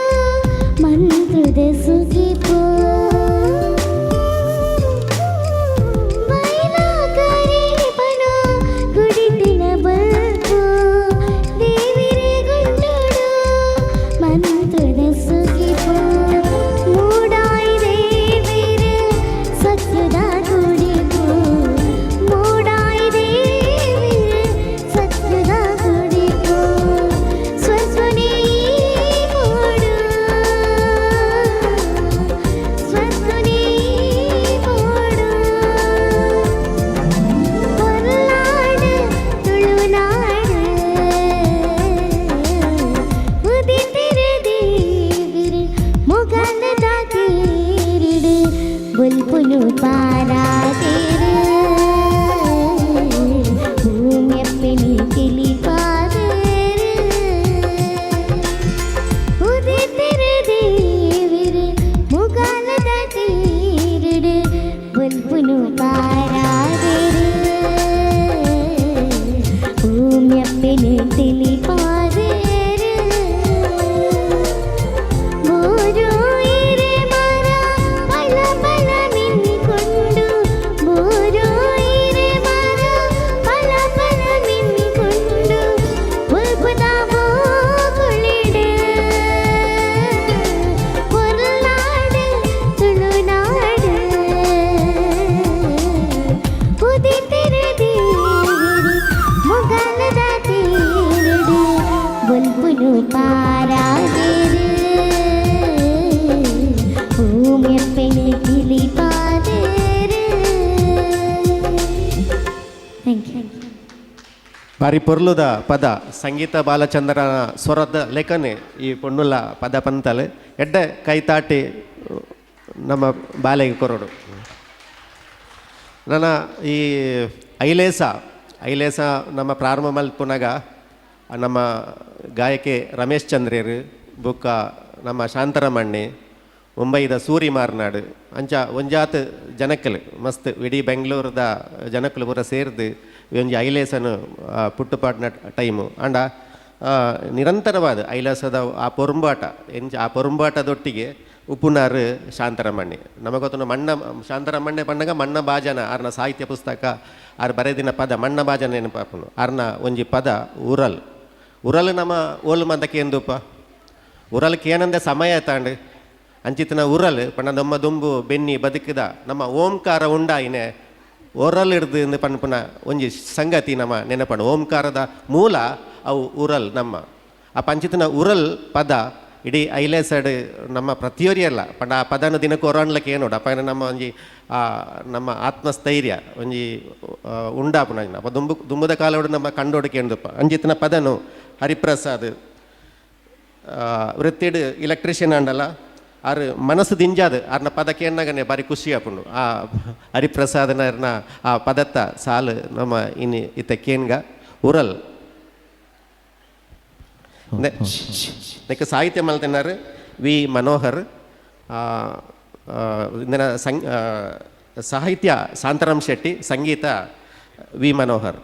ಮಂತ್ರದ ಸುಗಿಪು ಬೈಲ ಕರಿಬನು ಗುಡಿತಿನ ಬಲ್ಪು ದೇವಿರೆ ಗುಂಡೋಡು ಮಂತ್ರದ ಸುಗಿಪು ಮೂಡಾಯಿ ದೇವಿರೆ ಸತ್ಯದ ಗುಡಿಪು ಮೂಡಾಯಿ ದೇವಿರೆ ಸತ್ಯದ ಗುಡಿಪು ಸ್ವಸ್ವನೇ ಮೂಡು ಸ್ವಸ್ವನೇ ಮೂಡು ಪೊರ್ಲಾಡು ತುಳುನಾಡು ಉದಿತಿರು ದೇವಿರು ಮುಗಲದ ತೀರಿಡು ಬುಲ್ಪುನು ಪಾರಾದಿರು ಭೂಮಿಯಪ್ಪೆನು ತಿಳಿಪಾದಿರು ಉದಿತಿರು ದೇವಿರು ಮುಗಲದ ತೀರಿಡು ಬುಲ್ಪುನು ಪಾರಾದಿರು ಭೂಮಿಯಪ್ಪೆನು ತಿಳಿಪಾದಿರು ಬೋರೋ ಇರೆ ಮರ ಬಲ ಬಲ ಮಿನ್ನಿಕೊಂಡು ಬೋರೋ ಇರೆ ಮರ ಬಲ ಬಲ ಮಿನ್ನಿಕೊಂಡು ಬುಲ್ಬುದ ಬೋಗುಳಿಡು ಪೊರ್ಲಾಡು ತುಳುನಾಡು ಉದಿತಿರು ದೇವಿರು ಮುಗಲದ ತೀರುಡು ಬುಲ್ಬುನು ಪಾರಾದಿರು ಭೂಮಿಯಪ್ಪೆನು ತಿಳಿಪಾದಿರು. Thank you. ಬಾರಿ ಪೊರ್ಲುದ ಪದ ಸಂಗೀತ ಬಾಲಚಂದ್ರನ ಸ್ವರದ ಲೇಖನೆ ಈ ಪೊಣ್ಣುಲ ಪದ ಪಂತಲೆ ಎಡ್ಡೆ ಕೈತಾಟಿ ನಮ್ಮ ಬಾಲೆಗೆ ಕೊರಡು. ನನ್ನ ಈ ಐಲೇಸ ಐಲೇಸ ನಮ್ಮ ಪ್ರಾರಂಭ ಮಲ್ಪುನಗ ನಮ್ಮ ಗಾಯಕಿ ರಮೇಶ್ ಚಂದ್ರೇರು ಬೊಕ್ಕ ನಮ್ಮ ಶಾಂತರಮಣ್ಣೆ ಮುಂಬೈದ ಸೂರಿ ಮಾರ್ನಾಡು ಅಂಚ ಒಂಜಾತ್ ಜನಕ್ಕಲು ಮಸ್ತ್ ಇಡೀ ಬೆಂಗಳೂರದ ಜನಕ್ಕಲು ಪೂರ ಸೇರ್ದು ಒಂಜಿ ಐಲೇಸನು ಪುಟ್ಟುಪಾಟ್ನ ಟೈಮು. ಆಂಡ ನಿರಂತರವಾದ ಐಲಾಸದ ಆ ಪೊರುಂಬಾಟ ಎಂಚ ಆ ಪೊರುಂಬಾಟದೊಟ್ಟಿಗೆ ಉಪ್ಪುನಾರು ಶಾಂತರಮಣ್ಣೆ ನಮಗೊತ್ತನು ಮಣ್ಣ ಶಾಂತರಮಣ್ಣೆ ಪಣ್ಣಗ ಮಣ್ಣ ಬಾಜನ ಆರ್ನ ಸಾಹಿತ್ಯ ಪುಸ್ತಕ ಆರ್ ಬರೆದಿನ ಪದ ಮಣ್ಣ ಬಾಜನ ನೆನಪಾಪುನು ಆರ್ನ ಒಂಜಿ ಪದ ಉರಲ್ ಉರಲ್ ನಮ್ಮ ಓಲು ಮಂದಕ್ಕೆ ಎಂದುಪ್ಪ ಉರಲ್ ಕೇನಂದೆ ಸಮಯ ತಾಂಡು ಅಂಚಿತನ ಉರಲ್ ಪಣ್ಣ ನಮ್ಮ ದುಂಬು ಬೆನ್ನಿ ಬದುಕಿದ ನಮ್ಮ ಓಂಕಾರ ಉಂಡಾಯಿನೆ ಒರಲ್ ಹಿಡ್ದು ಎಂದು ಪನ್ಪುನ ಒಂಜಿ ಸಂಗತಿ ನಮ್ಮ ನೆನಪಣ ಓಂಕಾರದ ಮೂಲ ಅವು ಉರಲ್ ನಮ್ಮ ಆ ಪಂಚಿತನ ಉರಲ್ ಪದ ಇಡೀ ಐಲೇಸಡ್ ನಮ್ಮ ಪ್ರತಿಯೊರಿಯಲ್ಲ ಪಂಡ ಆ ಪದನ ದಿನಕ್ಕೆ ಒರಣ್ಲಕ್ಕೆ ಏನೋಡು ಅಪ್ಪ ನಮ್ಮ ಒಂಜಿ ನಮ್ಮ ಆತ್ಮಸ್ಥೈರ್ಯ ಒಂಜಿ ಉಂಡಾಪುನ ಅಪ್ಪ ದುಂಬು ದುಂಬುದ ಕಾಲೋಡು ನಮ್ಮ ಕಂಡೋಡಕ್ಕೆ ಎಂದುಪ್ಪ ಅಂಜಿತನ ಪದನು ಹರಿಪ್ರಸಾದ್ ವೃತ್ತಿಡ್ ಎಲೆಕ್ಟ್ರಿಷಿಯನ್ ಅಂಡಲ್ಲ ಆರು ಮನಸ್ಸು ದಿಂಜಾದು ಆರ್ನ ಪದಕ್ಕೆ ಎನ್ನಗನೆ ಬಾರಿ ಖುಷಿ ಆಪುಂಡು ಆ ಹರಿಪ್ರಸಾದನ ಆ ಪದತ್ತ ಸಾಲು ನಮ್ಮ ಇನ್ನು ಇತ್ತ ಕೇನ್ಗ ಉರಲ್ ನೆಕ್ ಸಾಹಿತ್ಯ ಮಲ್ತಿನಾರು ವಿ ಮನೋಹರ್ ಇಂದಿನ ಸಾಹಿತ್ಯ ಶಾಂತರಾಮ್ ಶೆಟ್ಟಿ ಸಂಗೀತ ವಿ ಮನೋಹರ್.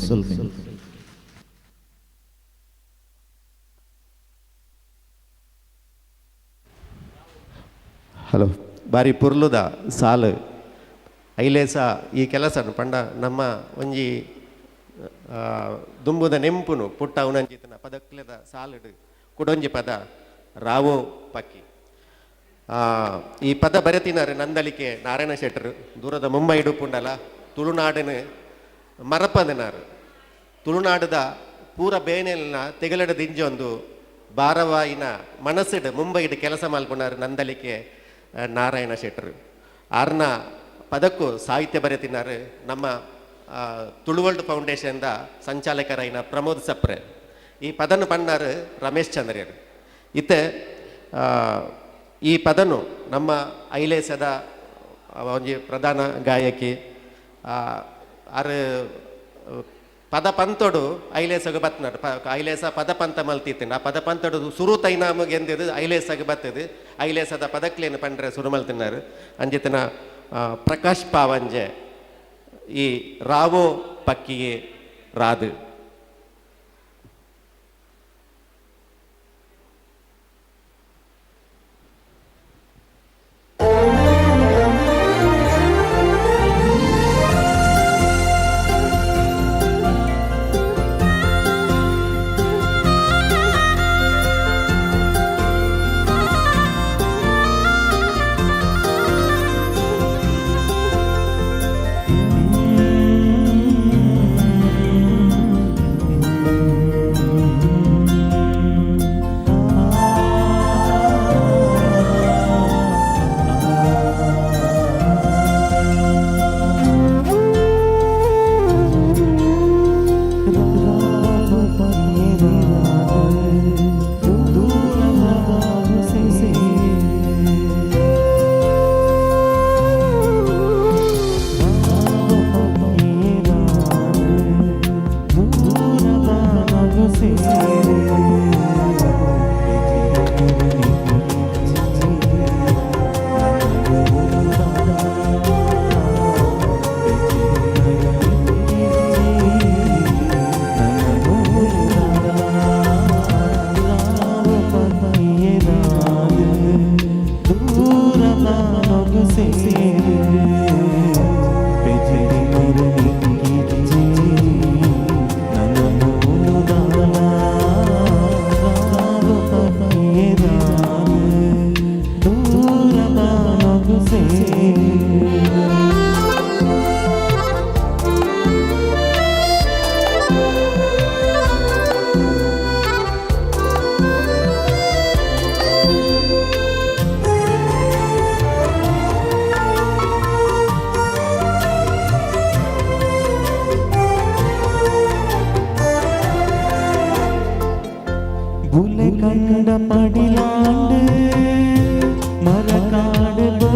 ಸ್ವಲ್ಪ. ಹಲೋ, ಬಾರಿ ಪುರ್ಲುದ ಸಾಲು ಐಲೇಸ ಈ ಕೆಲಸ ಪಂಡ ನಮ್ಮ ಒಂಜಿ ದುಂಬುದ ನೆಂಪುನು ಪುಟ್ಟ ಉನಂಜಿತನ ಪದಕ್ಲೆದ ಸಾಲುಡು ಕುಡೊಂಜಿ ಪದ ರಾವೋ ಪಕ್ಕಿ. ಈ ಪದ ಬರೆತಿನಾರು ನಂದಲಿಕೆ ನಾರಾಯಣ ಶೆಟ್ಟರು, ದೂರದ ಮುಂಬೈ ಪುಂಡಲ ತುಳುನಾಡಿನ ಮರಪದನಾರು. ತುಳುನಾಡದ ಪೂರ ಬೇನೆಲ್ನ ತೆಗಲಡ ದಿಂಜೊಂದು ಭಾರವಾಯಿನ ಮನಸ್ಸಿಡು ಮುಂಬೈಡು ಕೆಲಸ ಮಲ್ಪುನಾರು ನಂದಲಿಕೆ ನಾರಾಯಣ ಶೆಟ್ಟರು. ಆರ್ನ ಪದಕ್ಕೂ ಸಾಹಿತ್ಯ ಬರೆತಿನಾರು ನಮ್ಮ ತುಳುವರ್ಲ್ಡ್ ಫೌಂಡೇಶನ್ದ ಸಂಚಾಲಕರಾಯಿನ ಪ್ರಮೋದ್ ಸಪ್ರೆ. ಈ ಪದನು ಪಣ್ಣಾರು ರಮೇಶ್ ಚಂದ್ರಿಯರು. ಇತ್ತೆ ಈ ಪದನು ನಮ್ಮ ಐಲೇಸದ ಒಂಜಿ ಪ್ರಧಾನ ಗಾಯಕಿ ಆರು ಪದ ಪಂತೊಡು ಐಲೇಸಗ ಬತ್ನಾಡು. ಐಲೇಸ ಪದ ಪಂತ ಮಲ್ತಿತ್ತು. ಆ ಪದ ಪಂತೊಡು ಸುರು ತೈನಾಮಗೆ ಎಂದಿದ್ದು ಐಲೇಸಗ ಬತ್ತದು. ಐಲೇಸದ ಪದಕ್ಲೇನು ಪಂಡ್ರೆ ಸುರು ಮಲ್ತಿನಾರು ಅಂಜಿತನ ಪ್ರಕಾಶ್ ಪಾವಂಜೆ ಈ ರಾವೋ ಪಕ್ಕಿಗೆ ರಾದು. ಕಂಡ ಪಡಿಲಾಂಡು ಮರಕಾಡು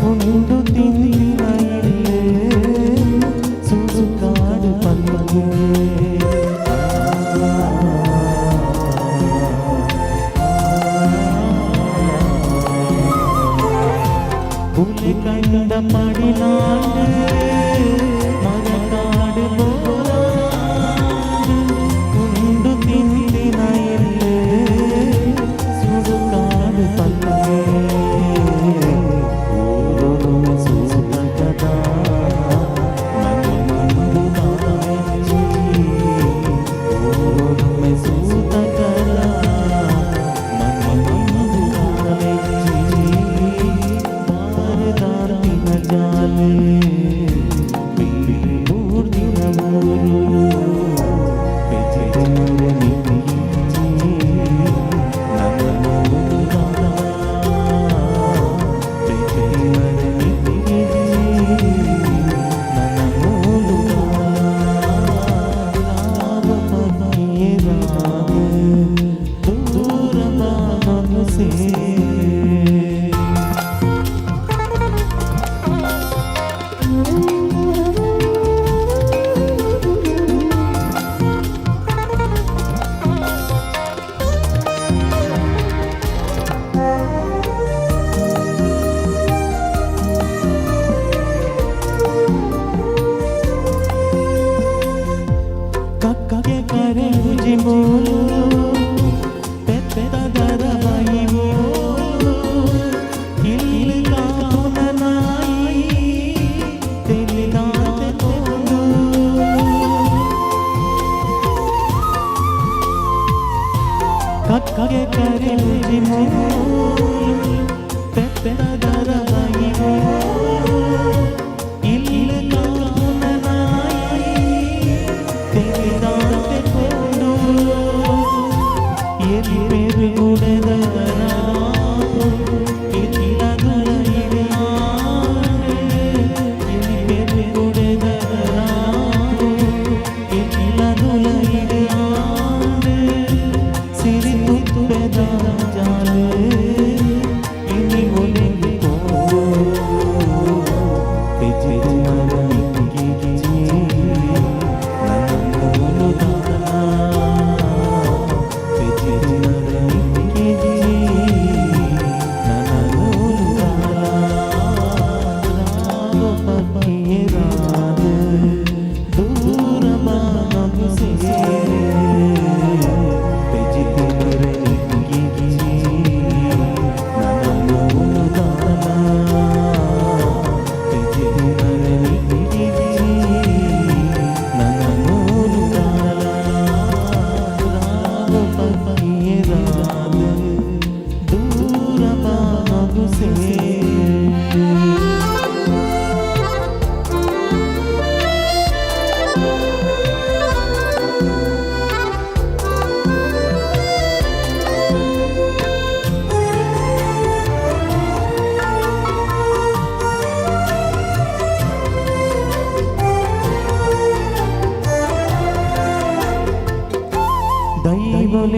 ಉಂಡು ತಿಂದಿನ ಸುಸುಕಾಡು ಪಲ್ಲೆ புலி கண்ட படிலாண்டு மரக்காடு போராண்டு உண்டு திந்தின சுடுகாடு பல்லே சுகதா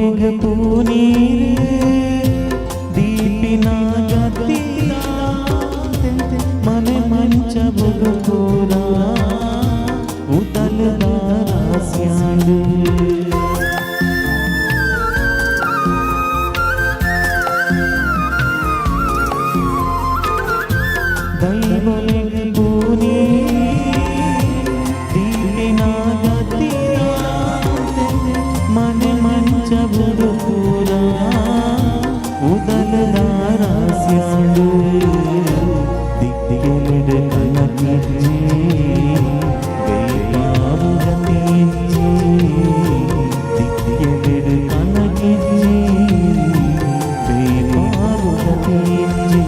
ದೈವೊಲೆಗ್ ಪೂನೀರು ದೀಪಿನ ಗತಿ ಮನೆ ಮಂಚ ಬುಡುಪೂರ ಉದಲ್ ದಾಸ್ಯಾಂಡು ದೈವೊಲೆಗ್ ಪೂನೀರು ದೀಪಿನ ಗತಿ ಮನೆ ಮಂಚ ಬುಡುಪೂರ ಉದಲ್ ದಾಸ್ಯಾಂಡು ದಿಕ್ಕೆಲೆಡ್ ಕನಕಿಜ್ಜಿ ಬೇಪಾವು ಗತಿಜ್ಜಿ ದಿಕ್ಕೆಲೆಡ್ ಕನಕಿಜ್ಜಿ ಬೇಪಾವು ಗತಿಜ್ಜಿ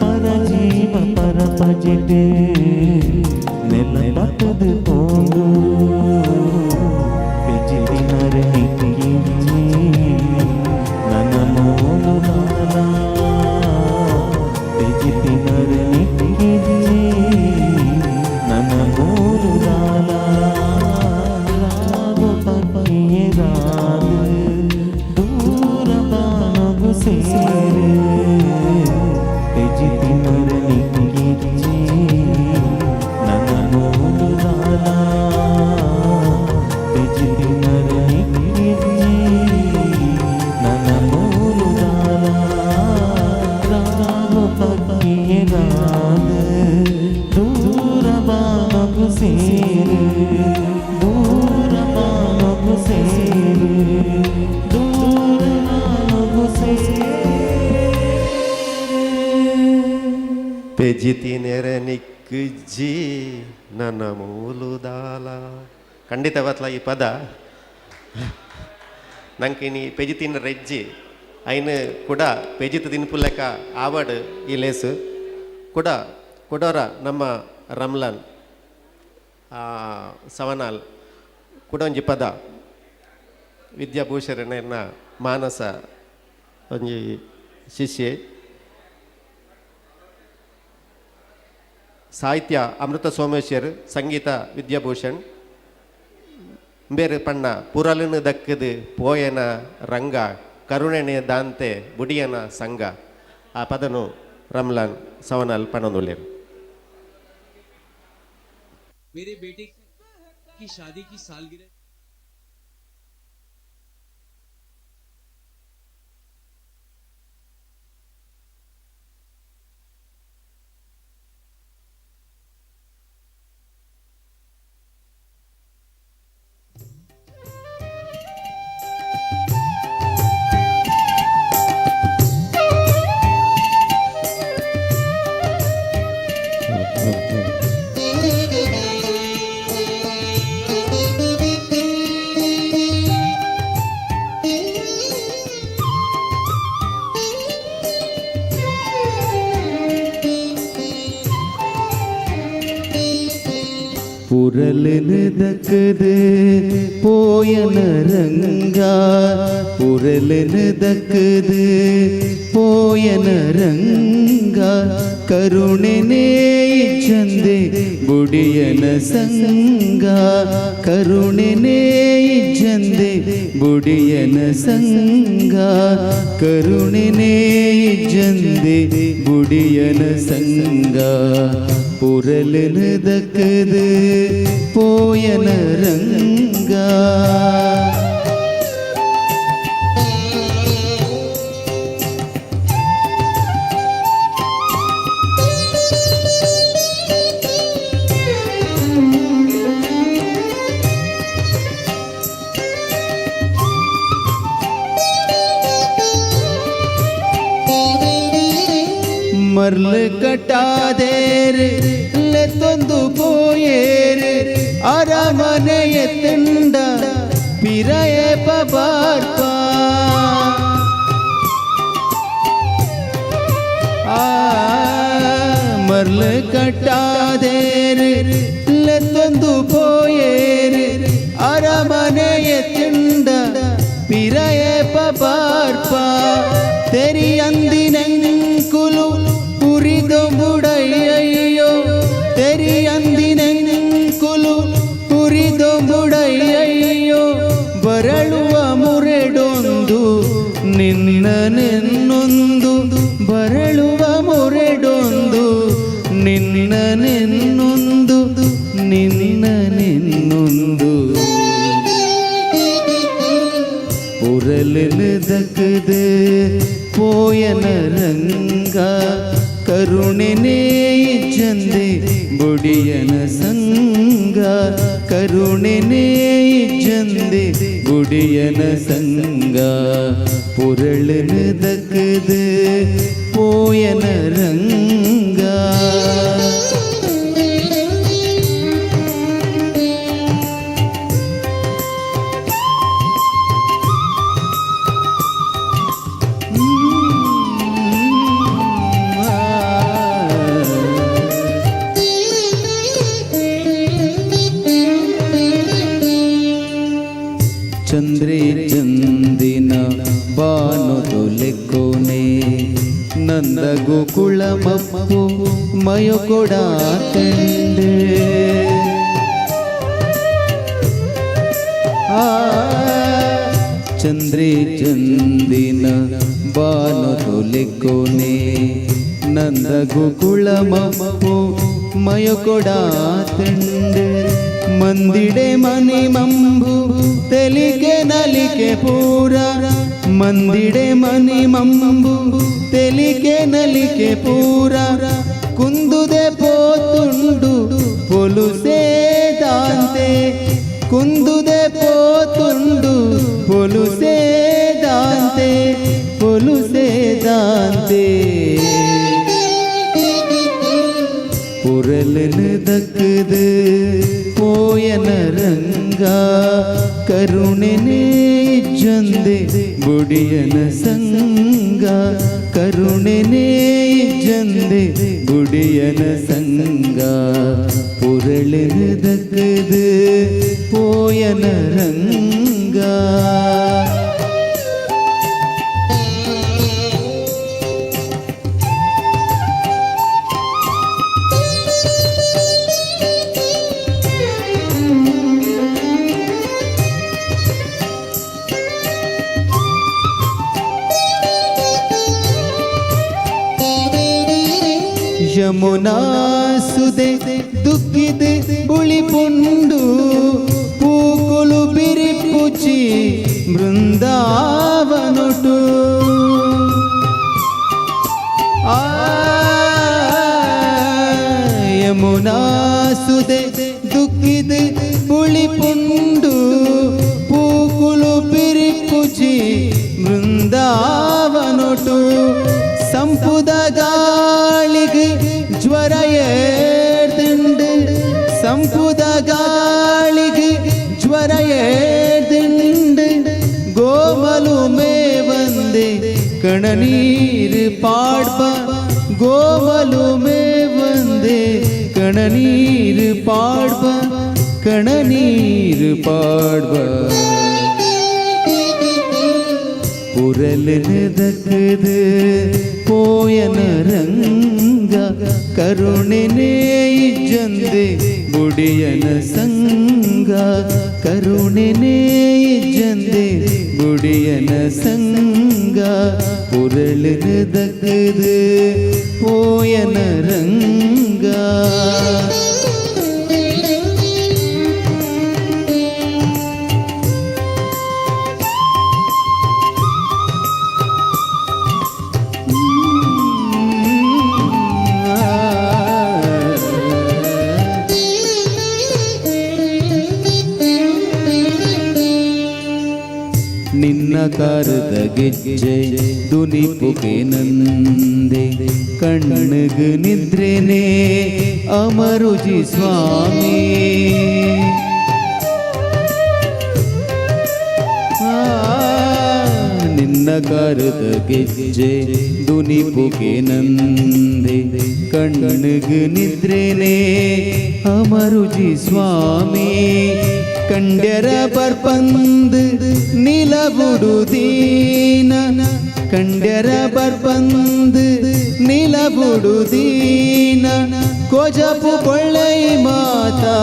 ಪರಜೀವ ಪರಪಜಿಟ್ ನೆಲಪತದ ಪೋಂಡು ಪೆಜಿದಿನರ ನಿಕ್ಕಿಜ್ಜಿ ನನ ಮೋಲು ದಾಲ ಪೆಜಿತಿನರ ನಿಕ್ಕಿಜ್ಜಿ ನನ ಮೋಲು ದಾಲ ರಾಗು ಪಕ್ಕಿಯೆರಾದ ದೂರ ಬಾನಗು ಸೇರು ಪೆಜಿತಿನರ ನಿಕ್ಕಿಜ್ಜಿ ನನ ಮೋಲು ದಾಲ ಪೆಜಿತಿನರ ನಿಕ್ಕಿಜ್ಜಿ ನನ ಮೋಲು ದಾಲ ರಾಗು ಪಕ್ಕಿಯೆರಾದ ದೂರ ಬಾನಗು ಸೇರು ದೂರ ಬಾನಗು ಸೇರು ದೂರ ಬಾನಗು ಸೇರು ಪೆಜಿತಿನೆರ ನಿಕ್ಕಿಜ್ಜಿ ನನ್ನ ಮೂಲುದಾಲ. ಖಂಡಿತವತ್ಲ ಈ ಪದ ನಂಗೆ ಇನಿ ಪೆಜಿತಿನ ರೆಜ್ಜಿ ಐನು ಕೂಡ ಪೆಜಿತ ದಿನಪುಲೆಕ ಆವಡ್ ಈ ಲೇಸು ಕೂಡ ಕೊಡೋರ ನಮ್ಮ ರಮ್ಲಾನ್ ಸವನಾಲ್ ಕೂಡ ಒಂಜಿ ಪದ ವಿದ್ಯಾಭೂಷಣನ ಮಾನಸ ಒಂಜಿ ಶಿಷ್ಯೆ ಸಾಹಿತ್ಯ ಅಮೃತ ಸೋಮೇಶ್ವರ್ ಸಂಗೀತ ವಿದ್ಯಾಭೂಷಣ್ ಬೇರೆ ಪಣ್ಣ ಪುರಲನು ದಕ್ಕದು ಪೋಯನ ರಂಗ ಕರುಣೆನೆ ದಾಂತೆ ಬುಡಿಯನ ಸಂಘ ಆ ಪದನು ರಮ್ಲಾನ್ ಸವನಾಲ್ ಪಣನುಲೇರು. मेरे बेटे की शादी की सालगिरह ಪುರಲಿನ ದಕ್ಕದು ಪೋಯನ ರಂಗ ಪುರಲಿನ ದಕ್ಕದು ಪೋಯನ ರಂಗ ಕರುಣೆನೇ ಇಜ್ಜಂದೆ ಬುಡಿಯನ ಸಂಗ ಕರುಣೆನೇ ಇಜ್ಜಂದೆ ಬುಡಿಯನ ಸಂಗ ಕರುಣೆನೇ ಇಜ್ಜಂದೆ ಬುಡಿಯನ ಸಂಗ ಪುರಲಿನ ದಕ್ಕದು ಪೋಯನ ರಂಗ. ಮರ್ಲ ಕಟಾದೇರು ಲೆತ್ತೊಂದು ಪೋಯೇರು ಅರಮನೆಯ ತಂಡ ಪಿರಯ ಪಬಾರ್ಪ ಆ ಮರ್ಲ ಕಟಾದೇರು ಲೆತ್ತೊಂದು ಪೋಯೇರು ಅರಮನೆಯ ತಂಡ ಪಿರಯ ಪಬಾರ್ಪ ತೆರಿಯಂದಿನಂಕುಲು ಪುರಿದೊಂಬುಡಯ್ಯಯ್ಯೋ ತೆರಿಯಂದಿನಂಕುಲು ಪುರಿದೊಂಬುಡಯ್ಯಯ್ಯೋ ಬರಳುವ ಮುರೆ ನಿನ್ನನೆನ್ನೊಂದು ಬರಳುವ ಮುರೆಡೊಂದು ನಿನ್ನನೆನ್ನೊಂದು ನಿನ್ನನೆನ್ನೊಂದು ಪುರಲಿನ ದಕ್ಕದು ಪೋಯನ ರಂಗ ಕರುಣೆನೇ ಚಂದೆ ಬುಡಿಯನ ಸಂಗ ಕರುಣೆನೇ ಚಂದೆ ಬುಡಿಯನ ಸಂಗ ಪುರಳಿನ ದಕ್ಕದು ಪೋಯನ ರಂಗ. ಚಂದ್ರಿ ಚಂದಿನ ಬಾನುದು ಲೆಕ್ಕೋನೆ ನಂದ ಗೋಕುಳ ಮಪ್ಪು ಮಯಕೊಡ ತಂಡೆ ಆ ಚಂದ್ರಿ ಚಂದಿನ ಬಾನುದು ಲೆಕ್ಕೋನೆ ನಂದ ಗೋಕುಳ ಮಪ್ಪು ಮಯಕೊಡ ತಂಡೆ ಮಂದಿಡೆ ಮನಿ ಮಂಬು ತೆಲಿಕೆ ನಲಿಕೆ ಪೂರ ಮಂದಿಡೆ ಮನಿ ಮಂಬು ತೆಲಿಕೆ ನಲಿಕೆ ಪೂರ ಕುಂದುದೆ ಪೋತುಂಡು ಪೊಲುಸೇ ದಾಂತೆ ಕುಂದುದೆ ಪೋತುಂಡು ಪೊಲುಸೇ ದಾಂತೆ ಪೊಲುಸೇ ದಾಂತೆ ಪುರಲಿನ ದಕ್ಕದು ಪೋಯನ ರಂಗ ಕರುಣೆನೇ ಜಂದೆ ಬುಡಿಯನ ಸಂಗ ಕರುಣೆನೇ ಜಂದೆ ಬುಡಿಯನ ಸಂಗ ಪುರಳಿನ ದಕ್ಕದು ಪೋಯನ ರಂಗ. ಯಮುನಾ ಸುದೆ ದುಃಖಿದೆ ಬುಳಿಪುಂಡು ಪೂಕುಲು ಬಿರಿಪುಚಿ ಬೃಂದಾವನುಟು ಆ ಯಮುನಾ ಸುದೆ ದುಃಖಿದೆ ಬುಳಿಪುಂಡು ಪೂಕುಲು ಬಿರಿಪುಚಿ ಬೃಂದಾವನುಟು ಸಂಪುದ ಗಾಳಿಗೆ ಜ್ವರ ಏರ್ದಿಂಡು ಸಂಪುದ ಗಾಳಿಗೆ ಜ್ವರ ಏರ್ದಿಂಡು ಗೋಮಲು ಮೇವಂದೆ ಕಣನೀರು ಪಾಡ್ಪ ಗೋಮಲು ಮೇವಂದೆ ಕಣನೀರು ಪಾಡ್ಪ ಕಣನೀರು ಪಾಡ್ಪ ಪುರಲಿನ ದಕ್ಕದು ಪೋಯನ ರಂಗ ಕರುಣೆನೇ ಜಂದೆ ಬುಡಿಯನ ಸಂಗ ಕರುಣೆನೇ ಜಂದೆ ಬುಡಿಯನ ಸಂಗ ಪುರಳಿನ ದಕ್ಕದು ಪೋಯನ ರಂಗ. ನಿನ್ನ ಕಾರದ ಗೆಜ್ಜೆ ದುನಿಪುಗೆ ನಂದೆ ಕಣ್ಣಗ ನಿದ್ರೆನೆ ಅಮರುಜಿ ಸ್ವಾಮಿ ನಿನ್ನ ಕಾರದ ಗೆಜ್ಜೆ ದುನಿಪುಗೆ ನಂದೆ ಕಣ್ಣಗ ನಿದ್ರೆನೆ ಅಮರುಜಿ ಸ್ವಾಮಿ ಕಂಡ್ಯರ ಬರ್ಪಂದು ನಿಲಬುಡುದೀನ ಕಂಡ್ಯರ ಬರ್ಪಂದು ನಿಲಬುಡುದೀನ ಕೊಜಪು ಪೊಳ್ಳೈ ಮಾತಾ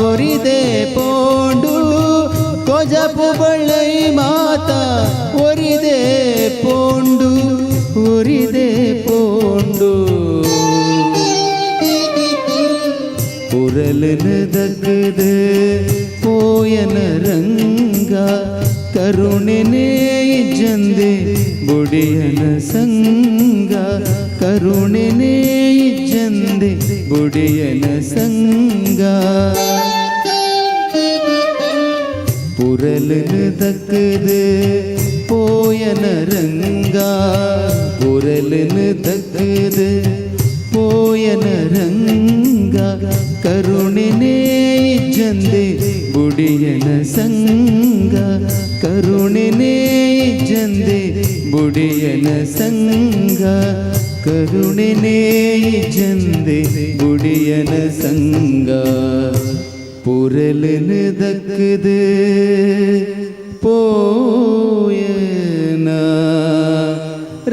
ಒರಿದೆ ಪೋಂಡು ಕೊಜಪು ಬಳ್ಳೈ ಮಾತ ಒರಿದೆ ಪೋಂಡು ಒರಿದೆ ಪೋಂಡು ಪುರಲನ ದಕ್ಕದ ಪೋಯನ ರಂಗ ಕರುಣೆನೇ ಜಂದೆ ಬುಡಿಯನ ಸಂಗ ಕರುಣೆನೇ ಜಂದೆ ಬುಡಿಯನ ಸಂಗ ಪುರಲನ ದಕ್ಕದ ಪೋಯನ ರಂಗ ಪುರಲನ ದಕ್ಕದ ಪೋಯನ ರಂಗ ಕರುಣೆನೇ ಜಂದೆ ಬುಡಿಯನ ಸಂಗ ಕರುಣೆನೇ ಜಂದೆ ಬುಡಿಯನ ಸಂಗ ಕರುಣೆನೇ ಜಂದೆ ಬುಡಿಯನ ಸಂಗ ಪುರಲನ ದಕ್ಕದ ಪೋಯನ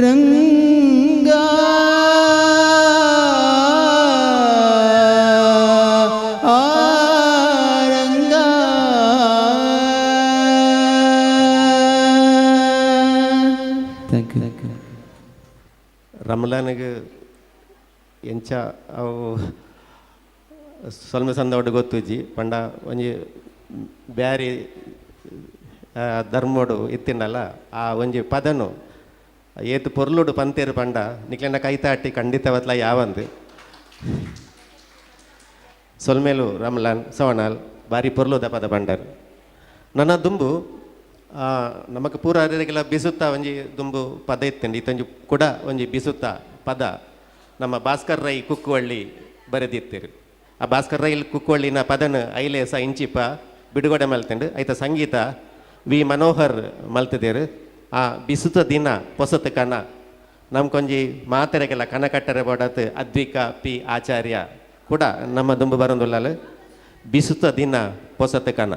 ರಂಗ ಆ ರಂಗ thank you thank you ರಮಲಾನಿಗೆ ಎಂಚ ಅವು ಸೊಲ್ಮೆ ಸಂದವಡು ಗೊತ್ತುಜ್ಜಿ ಪಂಡ ಒಂಜಿ ಬ್ಯಾರಿ ಧರ್ಮೋಡು ಇತ್ತಿನಲ್ಲ ಆ ಒಂಜಿ ಪದನು ಏತು ಪೊರ್ಲುಡು ಪಂತೇರು ಪಂಡ ನಿಕ್ಲೆನ ಕೈತಾಟಿ ಖಂಡಿತವತ್ಲ ಯಾವಂದು ಸೊಲ್ಮೇಲು ರಮಲಾನ್ ಸವಣಾಲ್ ಬಾರಿ ಪೊರ್ಲುದ ಪದ ಪಂಡರ್ ನನ್ನ ದುಂಬು ನಮಕ್ ಪೂರ ಅರೆಗೆಲ್ಲ ಬಿಸುತ್ತ ಒಂಜಿ ದುಂಬು ಪದ ಇತ್ತಂడి ಇತ್ತೊಂಜಿ ಕೂಡ ಒಂಜಿ ಬಿಸುತ್ತ ಪದ ನಮ್ಮ ಭಾಸ್ಕರ್ ರೈ ಕುಕ್ಕುವಳ್ಳಿ ಬರೆದಿತ್ತೀರು. ಆ ಭಾಸ್ಕರ್ ರೈ ಕುಕ್ಕುವಳ್ಳಿನ ಪದನ ಐಲೇಸ ಇಂಚಿಪ ಬಿಡುಗಡೆ ಮಲ್ತಂಡು ಐತ ಸಂಗೀತ ವಿ ಮನೋಹರ್ ಮಲ್ತದೇರು. ಆ ಬಿಸುತ್ತ ದಿನ ಪೊಸತ್ ಕನ ನಮ್ಕೊಂಜಿ ಮಾತೆರೆಗೆಲ್ಲ ಕನ ಕಟ್ಟರೆ ಬೋಡತ್ ಅದ್ವಿಕ ಪಿ ಆಚಾರ್ಯ ಕೂಡ ನಮ್ಮ ದುಂಬು ಬರಂದುಲ್ಲಾಲು ಬಿಸುತ್ತ ದಿನ ಪೊಸತ್ ಕನ.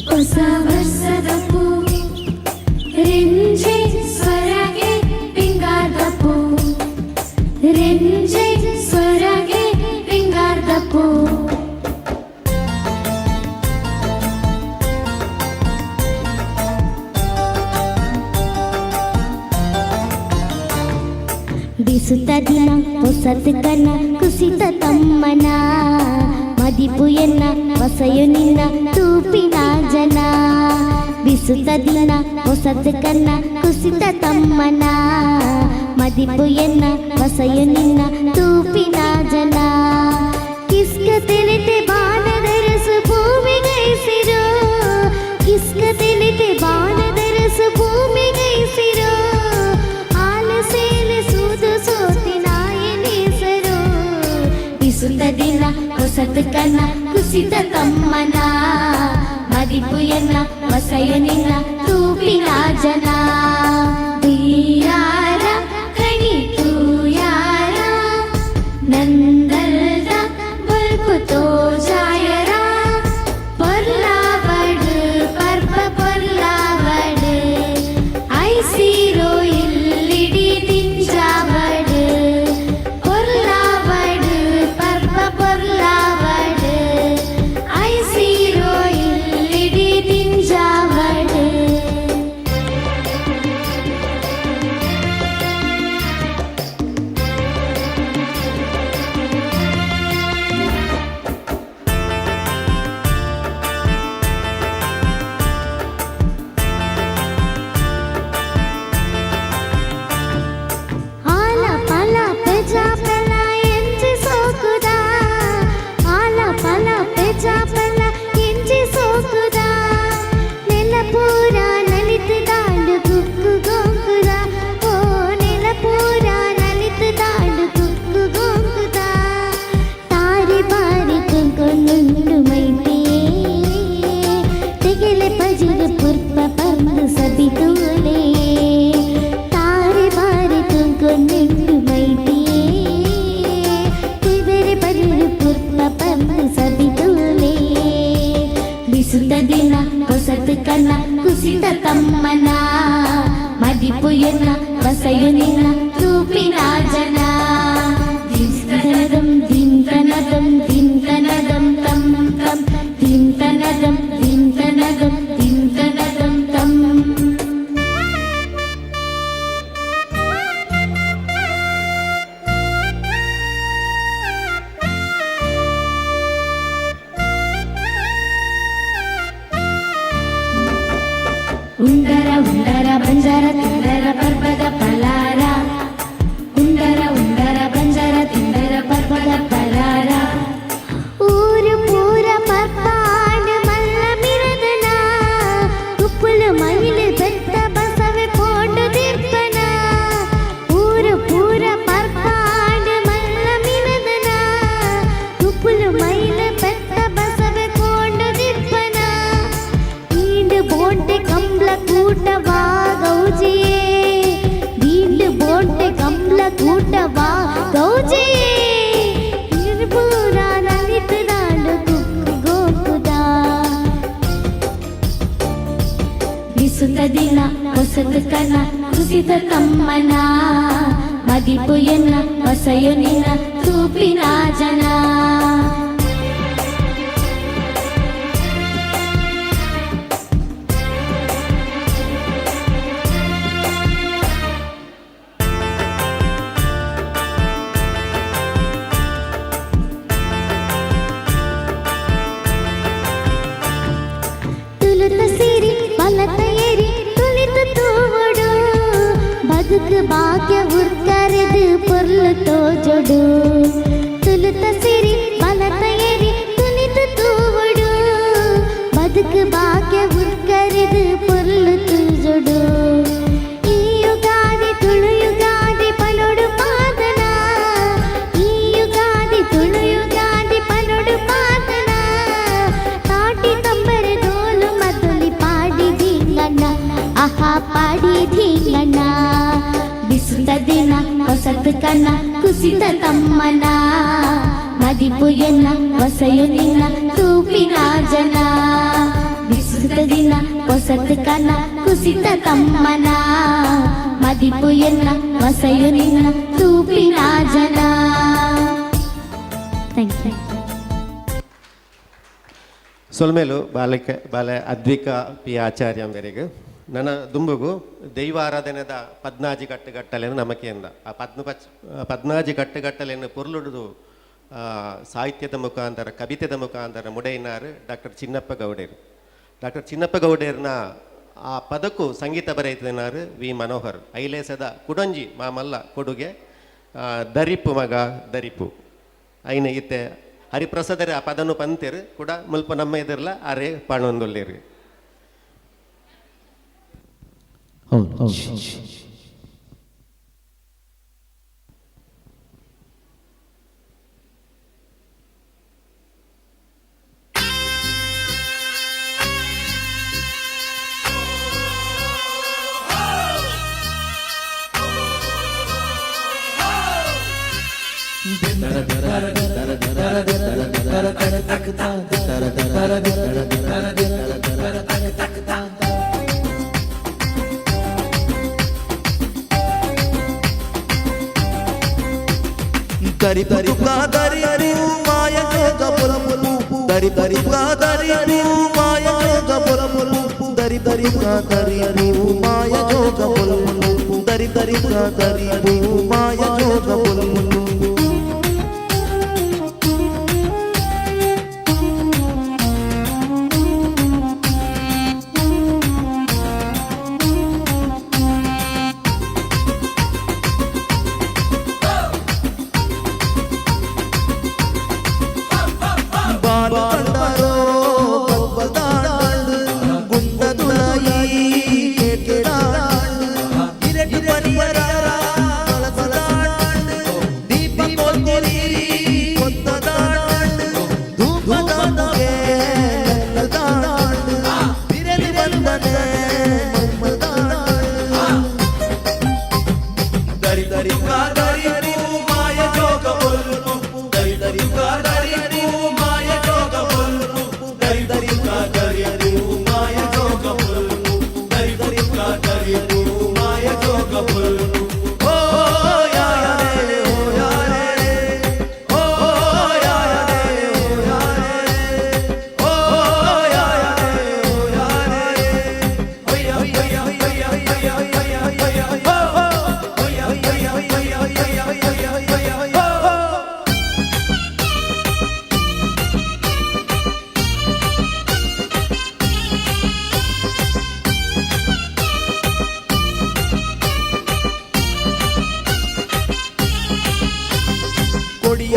ಹೊಸ ವರ್ಷದಪ್ಪು ರಿಂಜೆ ಸ್ವರಗೆ ಪಿಂಗಾರದಪ್ಪು ರಿಂಜೆ ಸ್ವರಗೆ ಪಿಂಗಾರದಪ್ಪು ಬಿಸುತ್ತ ದಿನ ಹೊಸತ್ ಕನ ಕುಸಿತ ತಮ್ಮನ ಮದಿಪು ಎನ್ನ ವಸಯು ನಿನ್ನ ತೂಪಿನ ಜನ ಬಿಸುತ್ತ ದಿನ ಹೊಸತ್ ಕನ್ನ ಕುಸಿತ ತಮ್ಮನ ಮದಿಪು ಎನ್ನ ವಸಯು ನಿನ್ನ ತೂಪಿನ ಜನ ಕಿಸ್ಕ ತಿಳಿತೆ ಬಾಣದರಸು ಭೂಮಿಗೈಸಿರೋ ಕಿಸ್ಕ ತಿಳಿತೆ ಬಾಣದರಸು ಭೂಮಿಗೈಸಿರೋ ಆಲಸೇನೆ ಸೂದು ಸೋತಿನಾಯನೇಸರು ಬಿಸುತ್ತ ದಿನ ಹೊಸತ್ ಕನ ಕುಸಿತ ತಮ್ಮನ ಮದಿಪು ಎನ್ನ ವಸಯು ನಿನ್ನ ತೂಪಿನ ಜನ ಯಾರ ಕಣಿತು ಯಾರ ನಂದಲ್ದ ಬಲ್ಪು ತೋಜಾಯರ ಪೊರ್ಲಾವಡು ಪರ್ಪ ಪೊರ್ಲಾವಡು ಐಸಿರೋ ಇಲ್ಲಿಡಿ ದಿಂಜಾವಡು ಪೊರ್ಲಾವಡು ಪರ್ಪ ಪೊರ್ಲಾವಡು ಐಸಿರೋ ಇಲ್ಲಿಡಿ ದಿಂಜಾವಡು. ಕನ ಕುಸಿತ ತಮ್ಮನ ಮದಿಪುಯನ ಬಸಯುನಿನ ತೂಪಿನ ಜನ ಧಿಂತನದಂ ಧಿಂತನದಂ ಧಿಂತನದಂ ತಂ ತಂ ಧಿಂತನದಂ ಧಿಂತನದಂ ಧಿಂತನದಂ ತಂ. ಉಂಡರ ಉಂಡರ ಬಂಜಾರ ತಿಂದರ ಪರ್ವದ ಪಲಾರ, ಉಂಡರ ಉಂಡರ ಬಂಜಾರ ತಿಂದರ ಪರ್ವದ ಪಲಾರ. ಊರು ಪೂರ ಪರ್ಪಾಂಡ ಮಲ್ಲ ಮಿರದನ, ಉಪ್ಪುಲು ಮೈಲು ಬೆತ್ತ ಬಸವೆ ಪೋಂಡು ದಿರ್ಪನ. ಊರು ಪೂರ ಪರ್ಪಾಂಡ ಮಲ್ಲ ಮಿರದನ, ಉಪ್ಪುಲು ಮೈಲು ಬೆತ್ತ ಬಸವೆ ಪೋಂಡು ದಿರ್ಪನ. ಈಂಡು ಬೋಂಟೆ ಕಂಬ್ಲ ಕೂಟವಾ ಗೌಜಿಯೇ, வீண்டு போட்டு கம்பள கூட்டவா கௌஜியே. இருபூரா நலித்து நாடு குக்கு கோகுதா. ಬಿಸುತ್ತ ದಿನ ಹೊಸತು ಕನ ಕುಸಿತ ತಮ್ಮನ ಮದಿಪು ಎನ್ನ ಹೊಸಯು ನಿನ್ನ ತೂಪಿನ ಜನ. ತುಳುತ ಸಿರಿ ಬಲತ ಏರಿ ತುಳಿತು ತೂವಡು, ಬದುಕು ಭಾಗ್ಯ ಉರ್ಕರೆದು ಪೊರ್ಲು ತೋಜೊಡು. ತುಳುತ ಸಿರಿ ಬಲತ ಏರಿ ತುಳಿತು ತೂವಡು, ಬದುಕು ಭಾಗ್ಯ ಉರ್ಕರೆದು ಪೊರ್ಲು ತೂಜೊಡು. ಈ ಯುಗಾದಿ ತುಳು ಯುಗಾದಿ ಪನೊಡು ಪಾದನ, ಈ ಯುಗಾದಿ ತುಳು ಯುಗಾದಿ ಪನೊಡು ಪಾದನ. ತಾಟಿ ತಂಬರೆ ಡೋಲು ಮದ್ದೊಲಿ ಪಾಡಿ ಧೀಂಗಣ್ಣ, ಆಹಾ ಪಾಡಿ ಧೀಂಗಣ್ಣ. ಬಿಸುತ್ತ ದಿನ ಹೊಸತು ಕನ ಕುಸಿತ ತಮ್ಮನ ಮದಿಪು ಎನ್ನ ಹೊಸಯು ನಿನ್ನ ತೂಪಿನ ಜನ. ಬಿಸುತ್ತ ದಿನ ಹೊಸತು ಕನ ಕುಸಿತ ತಮ್ಮನ ಮದಿಪು ಎನ್ನ ಹೊಸಯು ನಿನ್ನ ತೂಪಿನ ಜನ. Thank you. ಸೊಲ್ಮೇಲು ಬಾಲಕ ಬಾಲೆ ಅದ್ವಿಕಾ ಪಿ ಆಚಾರ್ಯ ಅಂಬೆರೆಗ್ ನನ್ನ ದುಂಬುಗು ದೈವ ಆರಾಧನೆದ ಪದ್ನಾಜಿ ಕಟ್ಟುಗಟ್ಟಲೆನು ನಮಕೆಯಿಂದ ಆ ಪದ್ಮ ಪಚ್ ಪದ್ನಾಜಿ ಕಟ್ಟುಗಟ್ಟಲೆಯನ್ನು ಪೊರ್ಲುಡುದು ಸಾಹಿತ್ಯದ ಮುಖಾಂತರ ಕವಿತೆದ ಮುಖಾಂತರ ಮುಡೈನಾರು ಡಾಕ್ಟರ್ ಚಿನ್ನಪ್ಪ ಗೌಡೇರು. ಡಾಕ್ಟರ್ ಚಿನ್ನಪ್ಪ ಗೌಡೇರ್ನ ಆ ಪದಕ್ಕೂ ಸಂಗೀತ ಬರೆಯುತ್ತಿನಾರು ವಿ ಮನೋಹರ್. ಐಲೇಸದ ಕುಡೊಂಜಿ ಮಾಮಲ್ಲ ಕೊಡುಗೆ ದರಿಪು ಮಗ ದರಿಪು ಐನ ಇತ್ತೆ ಹರಿಪ್ರಸಾದರೆ ಆ ಪದನು ಪಂತೇರು ಕೂಡ ಮುಲ್ಪ ನಮ್ಮ ಎದುರ್ಲ ಅರೆ ಪಾಣೊಂದುಲ್ಲೇರು. ಹೌದು ಹೌದು. ದರಿ ದರಿ ದರಿ ಮಾಯ ಜೋಗ ಪೊಲಪು ದರಿ ದರಿ ದರಿ ಮಾಯ ಜೋಗ ಪೊಲಪು ದರಿ ದರಿ ದರಿ ಮಾಯ ಜೋಗ ಪೊಲಪು ದರಿ ದರಿ ದರಿ ಮಾಯ ಜೋಗ ಪೊಲಪು.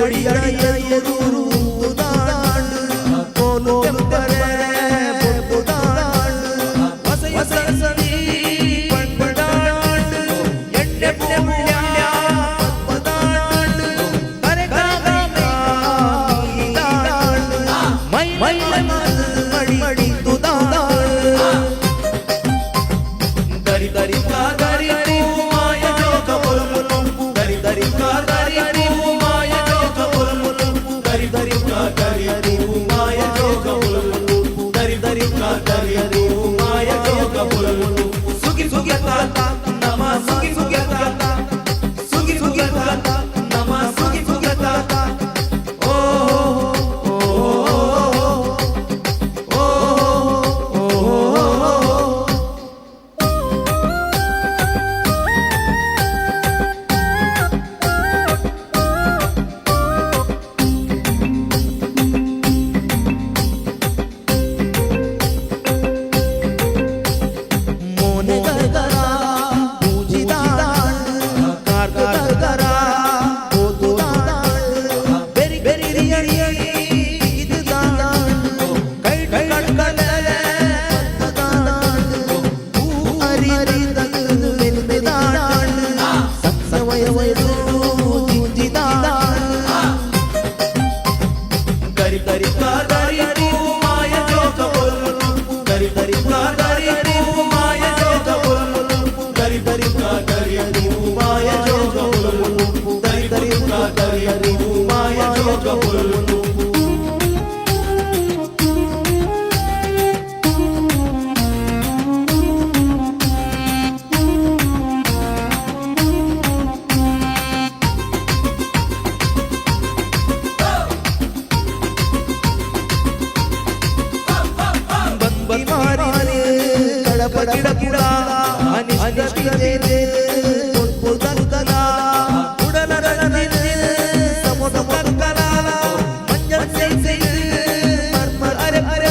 ಅಡಿ ಎದುರು ತುದಾಂಡು ಕೋಲು ತೆಂಪರೆ ಬೊಟ್ಟುದಾಂಡು ವಸಯಸನಿ ಪಂಪಡಾಂಡು ಎಣ್ಣೆ ಪೂಳ್ಯ ಪದ್ಮದಾಂಡು ಕರೆಕಾಮೀದಾಂಡು ಮೈ ಮೈ ಮಡಿ ಮಡಿ ತುದಾಂಡು ದರಿ ದರಿ ದರಿ ಮಾಯ ಜೋಗ ಬೊಲ್ಮು ದರಿ ದರಿ ದರಿ ಮಾಯ ಜೋಗ ಬೊಲ್ಮು ದರಿ ದರಿ ದರಿ ಮಾಯ ಜೋಗ ಬೊಲ್ಮು ದರಿ ದರಿ ದರಿ ಮಾಯ ಜೋಗ ಬೊಲ್ಮು ಸುಗಿ ಸುಗಿ ತಾತ ನಮ ಸುಗಿ ಸುಗಿ ತಾತ ಸುಗಿ ಸುಗಿ ತಾತ ನಮ ಸುಗಿ ಸುಗಿ ತಾತ ಓ ಓ ಓ ಓ ಮೋನೆಗರ ಪೂಜಿದಾಂಡು ಕಾರ್ಗರ ಓದುದಾಂಡು ಬೆರಿ ಬೆರಿ ಇದುದಾಂಡು ಕೈ ಕಡ್ಕಲೆ ಪತ್ತದಾಂಡು ಹೂ ಅರಿದದು ಬೆಂದಾಂಡು ಸತ್ಸವಯದು ಜಿಂಜಿದಾಂಡು ದರಿ ದರಿ ದರಿ ಮಾಯ ಜೋಗ ಬೊಲ್ಮು ದರಿ ದರಿ ದರಿ ಮಾಯ ಜೋಗ ಬೊಲ್ಮು ದರಿ ದರಿ ದರಿ ಮಾಯ ಜೋಗ ಬೊಲ್ಮು ದರಿ ದರಿ ದರಿ ಮಾಯ ಜೋಗ ಬೊಲ್ಮು. ಬಂದಿ ಕಡಪ ಗಿಡ ಅನಿಷ್ಟವಿದೆ ಪೊಪ್ಪುದಕ್ಕಲ ಉಡಲರಳಿದೆ ಸಮುದಕ್ಕಲ ಮಂಜಲ್ ಸೈ ಮರ್ಮ ಅರೆ ಅರ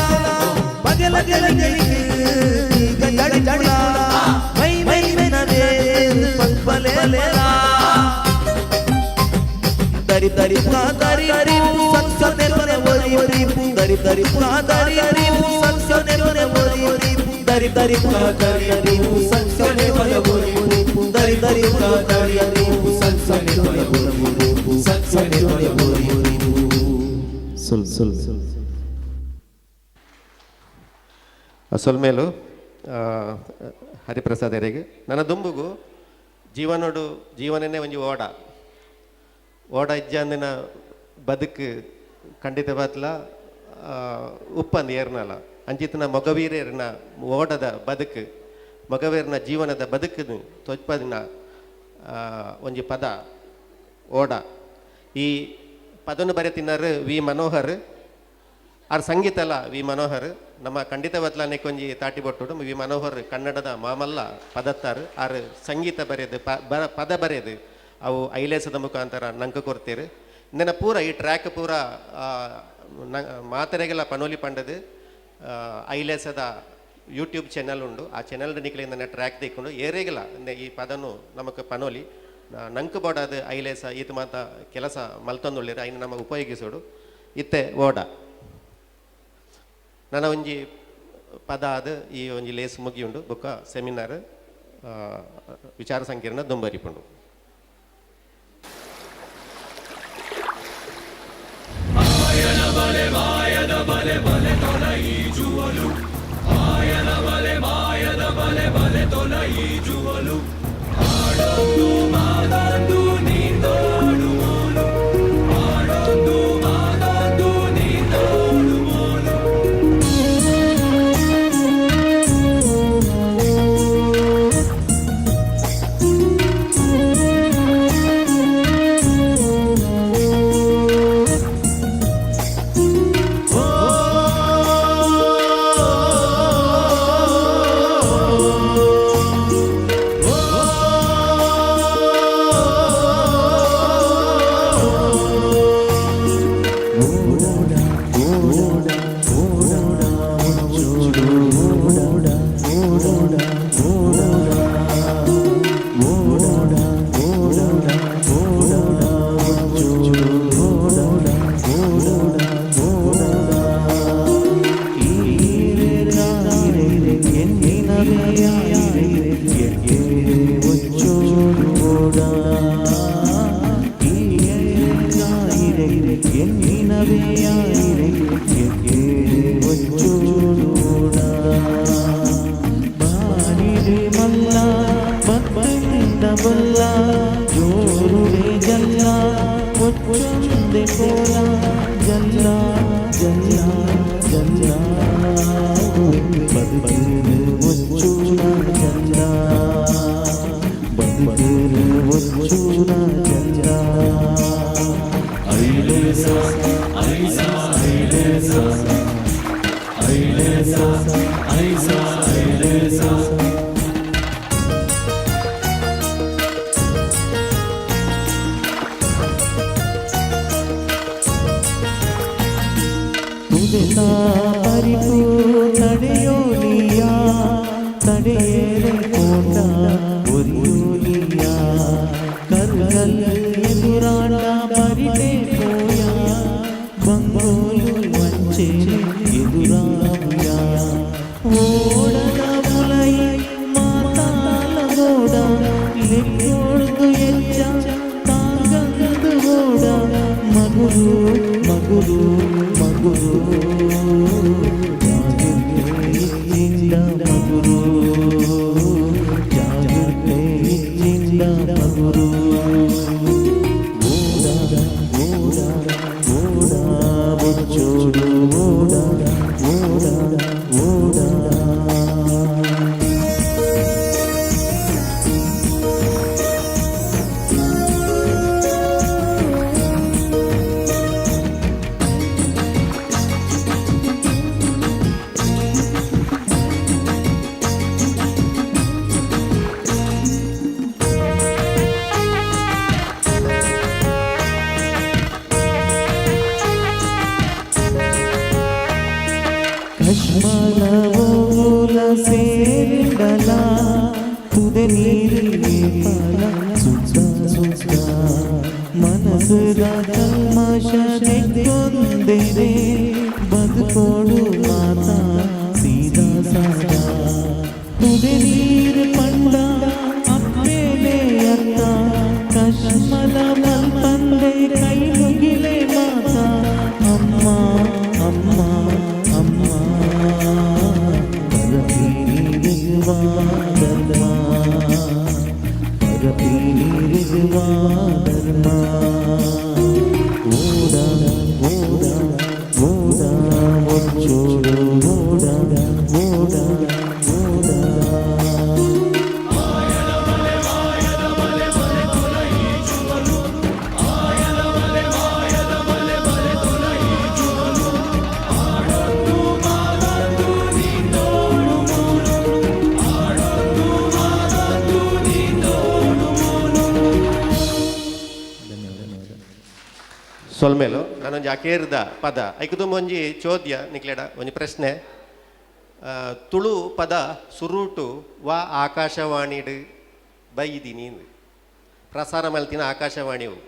ಬಗಲ ಗಲ ಜಡಿ ಜಡಿ ಮೈ ಮೈ ನವೇ ಪಲ್ಪಲೆ ದರಿ ದರಿ ದರಿ ಸತ್ಸನೆ ಒರಿ ಒರಿ ದರಿ ದರಿ ದರಿ ಸತ್ಸನೆ ಒರಿ ಒರಿ ದರಿ ದರಿ ದರಿ ಸತ್ಸನೆ ಒರಿ ಒರಿ ದರಿ ದರಿ ದರಿ ಸತ್ಸನೆ ಒರಿ ಒರಿ ಸತ್ಸನೆ ಒರಿ ಒರಿ. ಸುಲ್ ಸುಲ್ ಸೊಲ್ಮೇಲು ಹರಿಪ್ರಸಾದರಿಗೆ ನನ್ನ ದುಂಬುಗು ಜೀವನೋಡು ಜೀವನನೇ ಒಂಜಿ ಓಡ ಓಡ ಇಜ್ಜಂದಿನ ಬದುಕು ಖಂಡಿತ ಬಾತ್ಲ ಉಪ್ಪಂದು ಏರ್ನಲ ಅಂಚಿತನ ಮೊಗವೀರನ ಓಡದ ಬದುಕು ಮೊಗವೀರನ ಜೀವನದ ಬದುಕನ್ನು ತೊಜ್ಪದಿನ ಒಂಜಿ ಪದ ಓಡ. ಈ ಪದನು ಬರೆತಿನಾರು ವಿ ಮನೋಹರ್ ಆರ್ ಸಂಗೀತಲ ವಿ ಮನೋಹರ್. ನಮ್ಮ ಖಂಡಿತ ಬತ್ಲಾನೆ ಕೊಂಜಿ ತಾಟಿ ಬೊಟ್ಟುಡು ವಿ ಮನೋಹರ್ ಕನ್ನಡದ ಮಾಮಲ್ಲ ಪದತ್ತಾರು ಆರ್ ಸಂಗೀತ ಬರೆದು ಪದ ಬರೆದು ಅವು ಐಲೇಸದ ಮುಖಾಂತರ ನಂಕ ಕೊಡ್ತೀರಿ. ಇಂದನ ಪೂರ ಈ ಟ್ರ್ಯಾಕ್ ಪೂರ ಮಾತರೆಗೆಲ್ಲ ಪನೋಲಿ ಪಂಡದು ಐಲೇಸದ ಯೂಟ್ಯೂಬ್ ಚಾನೆಲ್ ಉಂಡು. ಆ ಚಾನೆಲ್ ನಿಕ್ಲಿಂದ ಟ್ರ್ಯಾಕ್ ದಿಕ್ಕೊಂಡು ಏರೆಗೆಲ್ಲ ಈ ಪದನು ನಮಕ್ ಪನೋಲಿ ನಂಕು ಬೋಡಾದ ಐಲೇಸ ಈತ ಮಾತ ಕೆಲಸ ಮಲ್ತೊಂದುಳ್ಳಿರು ಐನ ನಮಗೆ ಉಪಯೋಗಿಸೋಡು. ಇತ್ತೆ ಓಡ ನನ್ನ ಒಂಜಿ ಪದ ಅದು ಈ ಒಂಜಿ ಲೇಸ್ ಮುಗಿಯುಂಡು ಬೊಕ್ಕ ಸೆಮಿನಾರ್ ವಿಚಾರ ಸಂಕಿರಣ ದುಂಬರಿಪುಂಡು. ಬಲೆ ಮಾಯದ ಬಲೆ ಬಲೆ ತೊಲೈಜುವಲು ಆಯನ ಬಲೆ ಮಾಯದ ಬಲೆ ಬಲೆ ತೊಲೈಜುವಲು ಆಡೊಂದು ಮಾದೊಂದು ನೀತೋಡು ಮೋಲು ಆಡೊಂದು ಮಾದೊಂದು ನೀತೋಡು ಮೋಲು. ಎನ್ನಿನವೇ ಎಕ್ಕೇಡೆ ಒಚ್ಚೋಡ ಬಾಡಿದೆ ಮಲ್ಲ ಬತ್ತಿಂದ ಬಲ್ಲ ಜೋರುಡೆ ಜಲ್ಲ ಒಚ್ಚೊಂದೆ ಕೋಲ ಜಲ್ಲ ಜಲ್ಲ ಜಲ್ಲ ಬದುಕಿರು ಒಚ್ಚೂರ ಜಲ್ಲ ಬದುಕಿರು ಒಚ್ಚೂರ ಜಲ್ಲ ಐಲೇಸ ಐಸಾ ಐಲೇಸ ಐಲೇಸ ಐಸಾ ಐಲೇಸ. ತುದೆತ ಪರಿಪು ತಡೆಯೋಲಿಯ ತಡೆಯೇರೆ ಕೋಟ ಒರಿಯೋಲಿಯ ಕರುಗಲ್ ಎದುರಾಟ ಪರಿಟೆ ಪೋಯ ಬಂಗೋಲು ವಂಚೆ ಎದುರಾವುಯ ಓಡದ ಮುಲೈ ಮಾತಾಲ ಗೋಡ ಲೆಕ್ಕೋಡ್ದು ಎಚ್ಚ ತಾಂಗಂದು ಓಡ ಮಗುರು ಮಗುರು ಮಗುರು ಜಾಗೃತೆ ಮಗುರು ಜಾಗೃತೆ ಮಗುರು ಓಡ ಓಡ ಓಡ ಬೊಚ್ಚೋಡು ಓಡ ಓಡ ಓಡ. ಕಶ್ಮಲವೋಲ ಸೇರಿಂಡಲ ತುದೆ ನೀರಿಗೆ ಪಾಲ ಸುತ್ತ ಸುತ್ತ ಮನಸುದ ಕಲ್ಮಶ ತೆಕ್ಕೊಂದೇನೆ ಬದುಕೋಡು ಮಾತಾ ಸೀದಾ ಸಾದಾ ತುದೆ ನೀರು ಪಂಡ ಅಪ್ಪೇನೆ ಅತ್ತ ಕಶ್ಮಲ ಮಲ್ಪಂದೆ ಕೈ ಮುಗಿಲೆ ಮಾತಾ ಅಮ್ಮ ಅಮ್ಮ ಅಮ್ಮ ಪರಪೀರಿರುವ ಧರ್ಮ ಪರಪೀರಿರುವ ಧರ್ಮ ಓಡ ಓಡ ಓಡ ಒಚ್ಚೋಡು ಓಡ ಓಡ ಓಡ. ಸೊಲ್ಮೇಲು ನಾನೊಂಜಿ ಅಕೇರ್ದ ಪದ ಐಕುದುಂಬ ಒಂಜಿ ಚೋದ್ಯ ನಿಕ್ಲೆಡ ಒಂಜಿ ಪ್ರಶ್ನೆ. ತುಳು ಪದ ಸುರೂಟು ವಾ ಆಕಾಶವಾಣಿಡ್ ಬೈದಿನಿ ಪ್ರಸಾರ ಮಲ್ತಿನ ಆಕಾಶವಾಣಿವು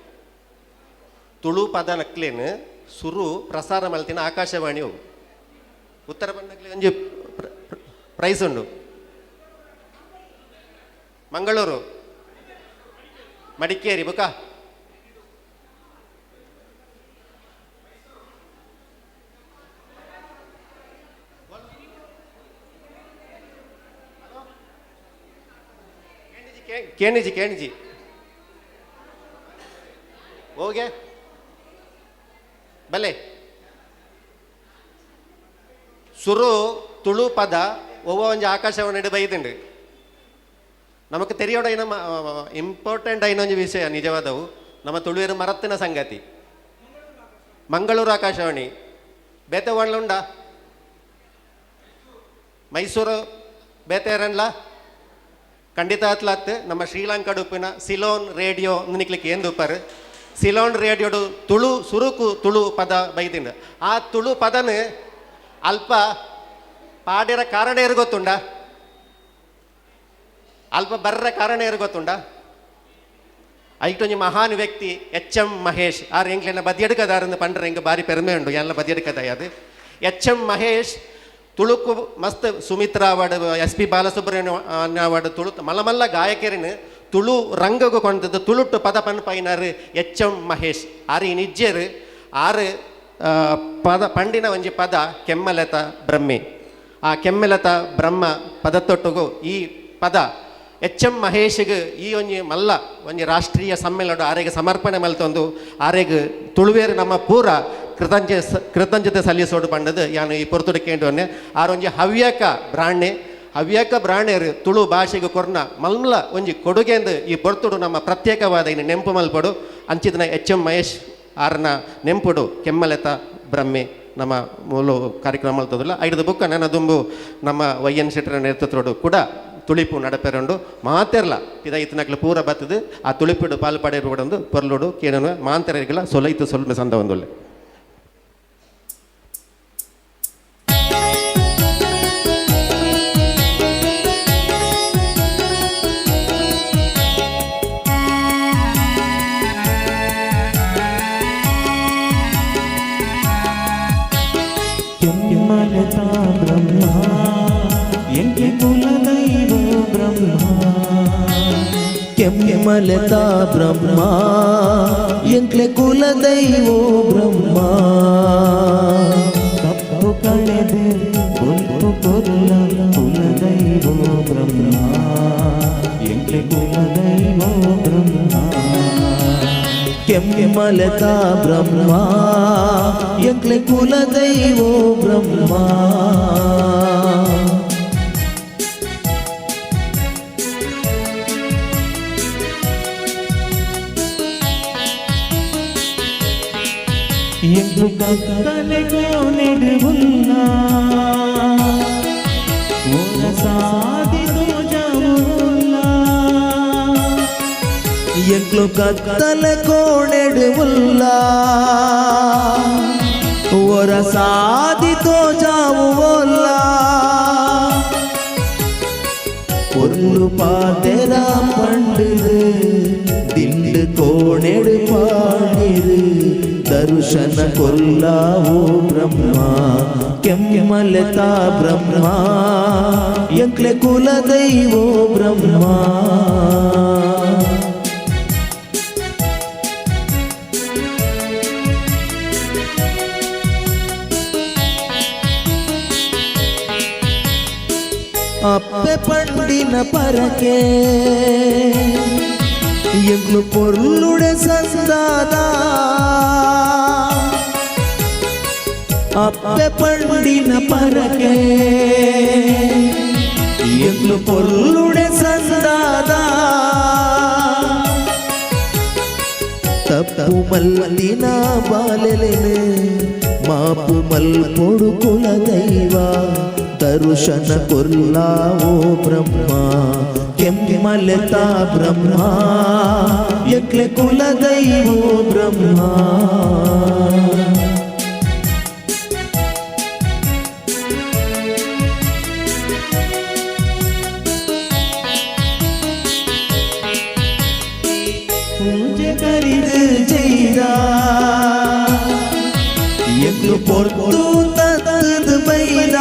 ತುಳು ಪದ ನಕ್ಲೇನ್ ಸುರು ಪ್ರಸಾರ ಮಲ್ತಿನ ಆಕಾಶವಾಣಿವು ಉತ್ತರ ಬಂದಕ್ಲೆ ಒಂಜಿ ಪ್ರೈಸ್ ಉಂಡು. ಮಂಗಳೂರು ಮಡಿಕೇರಿ ಬುಕ ಕೇಣಿಜಿ ಕೇಣಿಜಿ ಹೋಗೆ ಬಲೆ ಸುರು ತುಳು ಪದ ಒವ್ವ ಒಂಜಿ ಆಕಾಶವಾಣಿ ಬೈದುಂಡು. ನಮಕ್ ತೆರಿಯೋಡ ನಮ್ಮ ಇಂಪಾರ್ಟೆಂಟ್ ಐನ ಒಂಜಿ ವಿಷಯ ನಿಜವಾದವು ನಮ್ಮ ತುಳುವೇರು ಮರತ್ತಿನ ಸಂಗತಿ. ಮಂಗಳೂರು ಆಕಾಶವಾಣಿ ಬೇತೆ ಉಂಡ ಮೈಸೂರು ಬೇತೆ ಎರನ್ಲ ಖಂಡಿತ ಅತ್ಲಾತ್. ನಮ್ಮ ಶ್ರೀಲಂಕಾಡು ಉಪ್ಪಿನ ಸಿಲೋನ್ ರೇಡಿಯೋ ನಿಕ್ಲಿಕ್ಕೆ ಏನು ಉಪ್ಪಾರು ಸಿಲೋನ್ ರೇಡಿಯೋಡು ತುಳು ಸುರುಕು ತುಳು ಪದ ಬೈದಿಂಡು. ಆ ತುಳು ಪದನ ಅಲ್ಪ ಪಾಡಿರ ಕಾರಣ ಏರು ಗೊತ್ತುಂಡ? ಅಲ್ಪ ಬರ್ರ ಕಾರಣ ಏರು ಗೊತ್ತುಂಡ? ಐಟೊಂಜಿ ಮಹಾನ್ ವ್ಯಕ್ತಿ ಎಚ್ ಎಂ ಮಹೇಶ್ ಆರ್ ಎಂಕ್ಲೆನ ಬದಿಯಡ್ಕದಾರಂದು ಪಂಡ್ರೆ ಎಂಕ್ ಬಾರಿ ಪೆರ್ಮೆ ಉಂಡು ಎಲ್ಲ ಬದಿಯಡ್ಕದ ಅದು. ಎಚ್ ಎಂ ಮಹೇಶ್ ತುಳುಕು ಮಸ್ತ್ Sumitra award, S P Balasubrahmanya award, Tulu ಮಲ್ಲ ಮಲ್ಲ ಗಾಯಕರಿನ ತುಳು ರಂಗಗು ಕೊಂಡದ್ದು ತುಳುಟ್ಟು ಪದ ಪನ್ಪೈನಾರು ಎಚ್ ಎಂ ಮಹೇಶ್. ಆರ್ ಈ ನಿಜ್ಜೆರು ಆರು ಪದ ಪಂಡಿನ ಒಂಜಿ ಪದ ಕೆಮ್ಮಲೆತ ಬ್ರಹ್ಮೆ. ಆ ಕೆಮ್ಮೆಲತ ಬ್ರಹ್ಮ ಪದತ್ತೊಟ್ಟುಗು ಈ ಪದ ಎಚ್ ಎಂ ಮಹೇಶ್ಗೆ ಈ ಒಂಜಿ ಮಲ್ಲ ಒಂಜಿ ರಾಷ್ಟ್ರೀಯ ಸಮ್ಮೇಳನ ಆರೆಗೆ ಸಮರ್ಪಣೆ ಮಲ್ತೊಂದು ಆರೆಗೆ ತುಳುವೇರು ನಮ್ಮ ಪೂರ ಕೃತಜ್ಞತೆ ಸಲ್ಲಿಸೋಡು ಪಂಡದು ಯಾನು ಈ ಪೊರ್ತುಡು ಕೇಂದ್ರವನ್ನೇ. ಆರೊಂಜಿ ಹವ್ಯಕ ಬ್ರಾಹ್ಮಣೆ, ಹವ್ಯಕ ಬ್ರಾಹ್ಮಣರು ತುಳು ಭಾಷೆಗೆ ಕೊರ್ನ ಮಲ್ಲ ಒಂಜಿ ಕೊಡುಗೆಂದು ಈ ಪೊರ್ತುಡು ನಮ್ಮ ಪ್ರತ್ಯೇಕವಾದ ಇನ್ನು ನೆಂಪು ಮಲ್ಪಡು ಅಂಚಿದನ ಎಚ್ ಎಂ ಮಹೇಶ್ ಆರನ ನೆಂಪುಡು ಕೆಮ್ಮಲೆತ ಬ್ರಹ್ಮೆ ನಮ್ಮ ಮೂಲ ಕಾರ್ಯಕ್ರಮ ಮಲ್ತದಿಲ್ಲ. ಐದು ಬುಕ್ಕ ನನ್ನ ದುಂಬು ನಮ್ಮ ವೈ ಎನ್ ಶೆಟ್ಟರ ನೇತೃತ್ವಡು ಕೂಡ ತುಳಿಪು ನಡಪೆರಂಡು ಮಾತೆರ್ಲ ಪಿದ ಇತ್ತನಕ್ಲು ಪೂರ ಬತ್ತದು ಆ ತುಳಿಪಿಡು ಪಾಲು ಪಡೆಯಬಡೊಂದು ಪೊರ್ಲುಡು ಕೇಣನು ಮಾಂತರಿಗೆಲ್ಲ ಸೊಲೈತು ಸೊಲ್ಮೆ ಸಂದ ಒಂದುಲ್ಲೆ. ಕೆಮ್ಮಲತ ಬ್ರಹ್ಮ ಎಂಕೆ ಕುಲದೈವ ಬ್ರಹ್ಮ, ಕೆಮ್ಮಲತ ಬ್ರಹ್ಮ ಎಂಕ್ಲೆ ಕುಲದೈವ ಬ್ರಹ್ಮ. ಕಪ್ಪು ಕಳೆದು ಬೊಲ್ಪು ಕೊರ್ಲ ಕುಲದೈವ ಬ್ರಹ್ಮ ಎಂಕ್ಲೆ ಕುಲದೈವ ಬ್ರಹ್ಮ. ಕೆಮ್ಮಲತ ಬ್ರಹ್ಮ ಎಂಕ್ಲೆ ಕುಲದೈವ ಬ್ರಹ್ಮ. ಎಂಕು ಕತ್ತಲೆ ಕೋನೆಡುವುಲ್ಲ ಓರ ಸಾದಿ ತೋಜವುಲ್ಲ, ಎಂಕ್ಲು ಕತ್ತಲೆ ಕೋಣೆಡುವುಲ್ಲ ಒರ ಸಾದಿ ತೋಜಾವುವಲ್ಲ. பொருள் பாதெரா பண்டுது திண்டு கோணெடு பாடிரு ದರ್ಶನ ಕೊಲ್ಲಾವೋ ಬ್ರಹ್ಮ ಕೆಮ್ಮಲತಾ ಬ್ರಹ್ಮ ಎಂಕ್ಲೆ ಕುಲದೈವೋ ಬ್ರಹ್ಮ. ಅಪ್ಪೆ ಪಂಡಿನ ಪರಕೆ ಎಂಕ್ಲು ಪೊರ್ಲುಡೆ ಸಂದಾದ, ಅಪ್ಪೆ ಪಂಡಿನ ಪರಕೆ ಎಂಕ್ಲು ಪೊರ್ಲುಡೆ ಸಂದಾದ. ತಪ್ಪು ಮಲ್ಲಿನ ಬಾಲೆಲೆನೆ ಮಾಪು ಮಲ್ಪೊಡು ಕುಲದೈವ ದರ್ಶನ ಕೊರ್ಲಾವೋ ಬ್ರಹ್ಮ ಕೆಮ್ಮಲತಾ ಬ್ರಹ್ಮ ಎಂಕ್ಲೆ ಕುಲದೈವೋ ಬ್ರಹ್ಮ. ಪೂಜೆ ಕರಿದು ಜೈದ ಎಂಕ್ಲು ಪೊರ್ತು ತತ್ತದು ಬೈದ,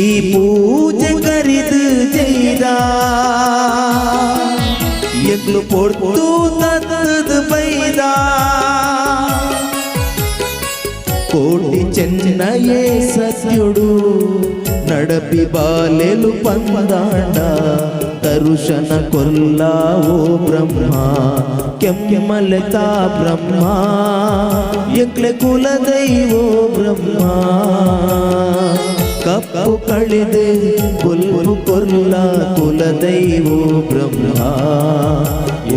ಈ ಪೂಜೆ ಕರಿದು ಜೈದ ಎಂಕ್ಲು ಪೊರ್ತು ತತ್ತದು ಬೈದ. ಕೋಟಿ ಚೆನ್ನಯೇ ಸತ್ಯುಡು ನಡಪಿ ಬಾಲೆಲು ಪಂದಾಂಡ ದರ್ಶನ ಕೊಲ್ಲಾವೋ ಬ್ರಹ್ಮ ಕೆಮ್ಮಲತಾ ಬ್ರಹ್ಮ ಎಂಕ್ಲೆ ಕುಲದೈವೋ ಬ್ರಹ್ಮ. ಕಪ್ಪು ಕಳೆದು ಬೊಲ್ಪು ಕೊರ್ಲ ಕುಲದೈವೋ ಬ್ರಹ್ಮ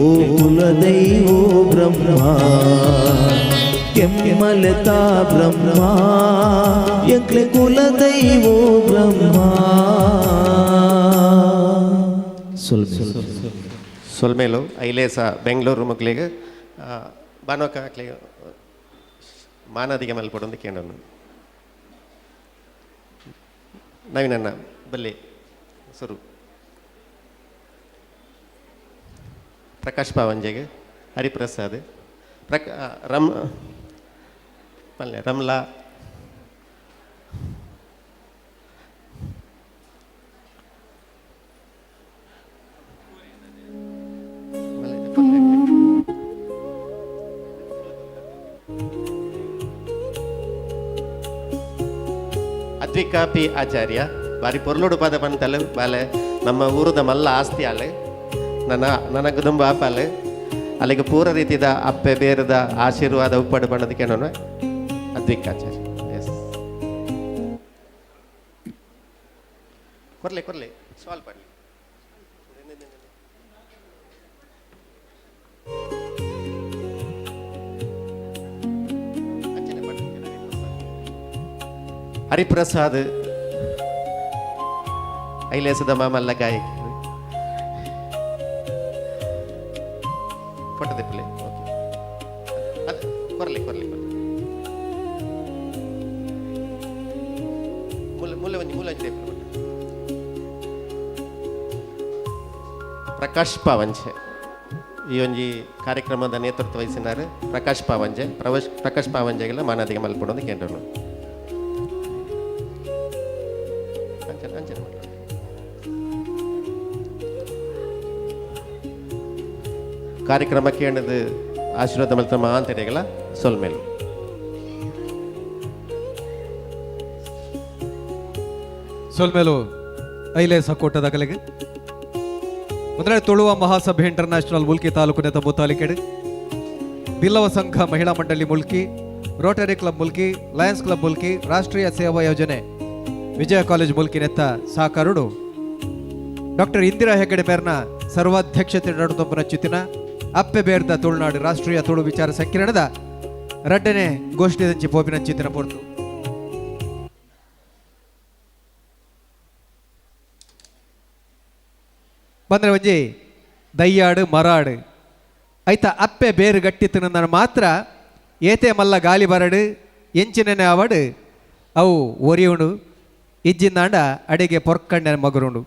ಓ ಕುಲದೈವೋ ಬ್ರಹ್ಮ ಕೆಮ್ಮಲತಾ ಬ್ರಹ್ಮ ಎಂಕ್ಲೆ ಕುಲದೈವೋ ಬ್ರಹ್ಮ. ಸೊಲ್ಮೇಲು ಐಲೇಸ ಬೆಂಗಳೂರು ಮಕ್ಕಳಿಗೆ ಬಾನೋಕ ಅಕ್ಲಿಗೆ ಮಾನದಿಗೆ ಮಲ್ಪಡೊಂದು ಕೇಳೋನು ನವೀನಣ್ಣ ಬಲ್ಲಿ ಸುರು ಪ್ರಕಾಶ್ ಪಾವಂಜೆಗೆ ಹರಿಪ್ರಸಾದ್ ಪ್ರಕ ರಮ್ ಪಲ್ಲೆ ರಮ್ಲಾ ಅದ್ವಿಕಾ ಪಿ ಆಚಾರ್ಯ ಬಾರಿ ಪೊರ್ಲುಡು ಪದ ಪಂತಲು ಬಾಲೆ ನಮ್ಮ ಊರುದ ಮಲ್ಲ ಆಸ್ತಿ ಆಲೆ ನನ್ನ ನನಗುದುಂಬ ಆಪಾಲೆ ಅಲ್ಲಿಗೆ ಪೂರ ರೀತಿದ ಅಪ್ಪೆ ಬೇರದ ಆಶೀರ್ವಾದ ಉಪ್ಪಡು ಬಣ್ಣದಕ್ಕೆ ನಾನು ಅದ್ವಿಕಾಚಾರ್ಯ. ಎಸ್, ಕೊರ್ಲೆ ಕೊರ್ಲೆ ಸಾಲ್ವ್ ಪಡ್ಲಿ. ಹರಿಪ್ರಸಾದ್ ಐಲೇಸದ ಮಾಮಲ್ಲ ಗಾಯಕಿ ಫೋಟೋ ತಿಪ್ಪಲೆ. ಓಕೆ, ಅದು ಕೊರ್ಲಿ ಕೊರ್ಲಿ ಕೊರ್ಲಿ. ಮೂಲೆ ಮೂಲೆ ಒಂಜಿ ಮೂಲೆ ಒಂಜಿ ತೆಪ್ಪಲೆ. ಪ್ರಕಾಶ್ ಪಾವಂಜೆ ಈ ಒಂಜಿ ಕಾರ್ಯಕ್ರಮದ ನೇತೃತ್ವ ವಹಿಸಿನಾರು ಪ್ರಕಾಶ್ ಪಾವಂಜೆ. ಪ್ರಕಾಶ್ ಪಾವಂಜೆಗೆಲ್ಲ ಮಾನಾದಿಗೆ ಮಲ್ಪಡೋದು ಕೇಂದ್ರ ಅಂಚನೆ ಅಂಚನೆ ಮಾಡು. ಕಾರ್ಯಕ್ರಮಕ್ಕೆ ಕೇಂದ್ರದ ಆಶೀರ್ವಾದ ಮಲ್ತ ಮಾಂತರಿಗಳ ಸೊಲ್ಮೇಲು. ಸೊಲ್ಮೇಲು ಐಲೆ ಸಕೋಟದ ಕಲೆಗೆ ಮೊದಲೇ ತುಳುವ ಮಹಾಸಭೆ ಇಂಟರ್ನ್ಯಾಷನಲ್ ಮುಲ್ಕಿ ತಾಲೂಕು ನೆತ ಮುತಾಲಿಕೆಡು Billava Sangha Mahila Mandali Mulki, Rotary Club Mulki, Lions Club Mulki, Rashtriya Seva Yojane Vijaya college Mulki ನೆತ್ತ ಸಹಕಾರುಡು ಡಾಕ್ಟರ್ ಇಂದಿರಾ ಹೆಗಡೆ ಮೇರ್ನ ಸರ್ವಾಧ್ಯಕ್ಷತೆ ನಡುತೊಂಬನ ಚಿತ್ತಿನ ಅಪ್ಪೆ ಬೇರ್ದ ತುಳುನಾಡು ರಾಷ್ಟ್ರೀಯ ತುಳು ವಿಚಾರ ಸಂಕಿರಣದ ರಡ್ಡನೆ ಗೋಷ್ಠಿದಂಚಿ ಪೋಪಿನ ಚಿತ್ತಿನ ಪೊರ್ತು. ಬಂದ್ರೆ ಒಂಜಿ ದಯ್ಯಾಡು ಮರಾಡು ಐತ ಅಪ್ಪೆ ಬೇರು ಗಟ್ಟಿತ್ತನ ಮಾತ್ರ ಏತೆ ಮಲ್ಲ ಗಾಲಿ ಬರಡು ಎಂಚಿನನೆ ಆವಡು ಅವು ಒರಿಯುಂಡು ಇಜ್ಜಿಂದಾಂಡ ಅಡಿಗೆ ಪೊರ್ಕಂಡೆ ಮಗುರುಂಡು.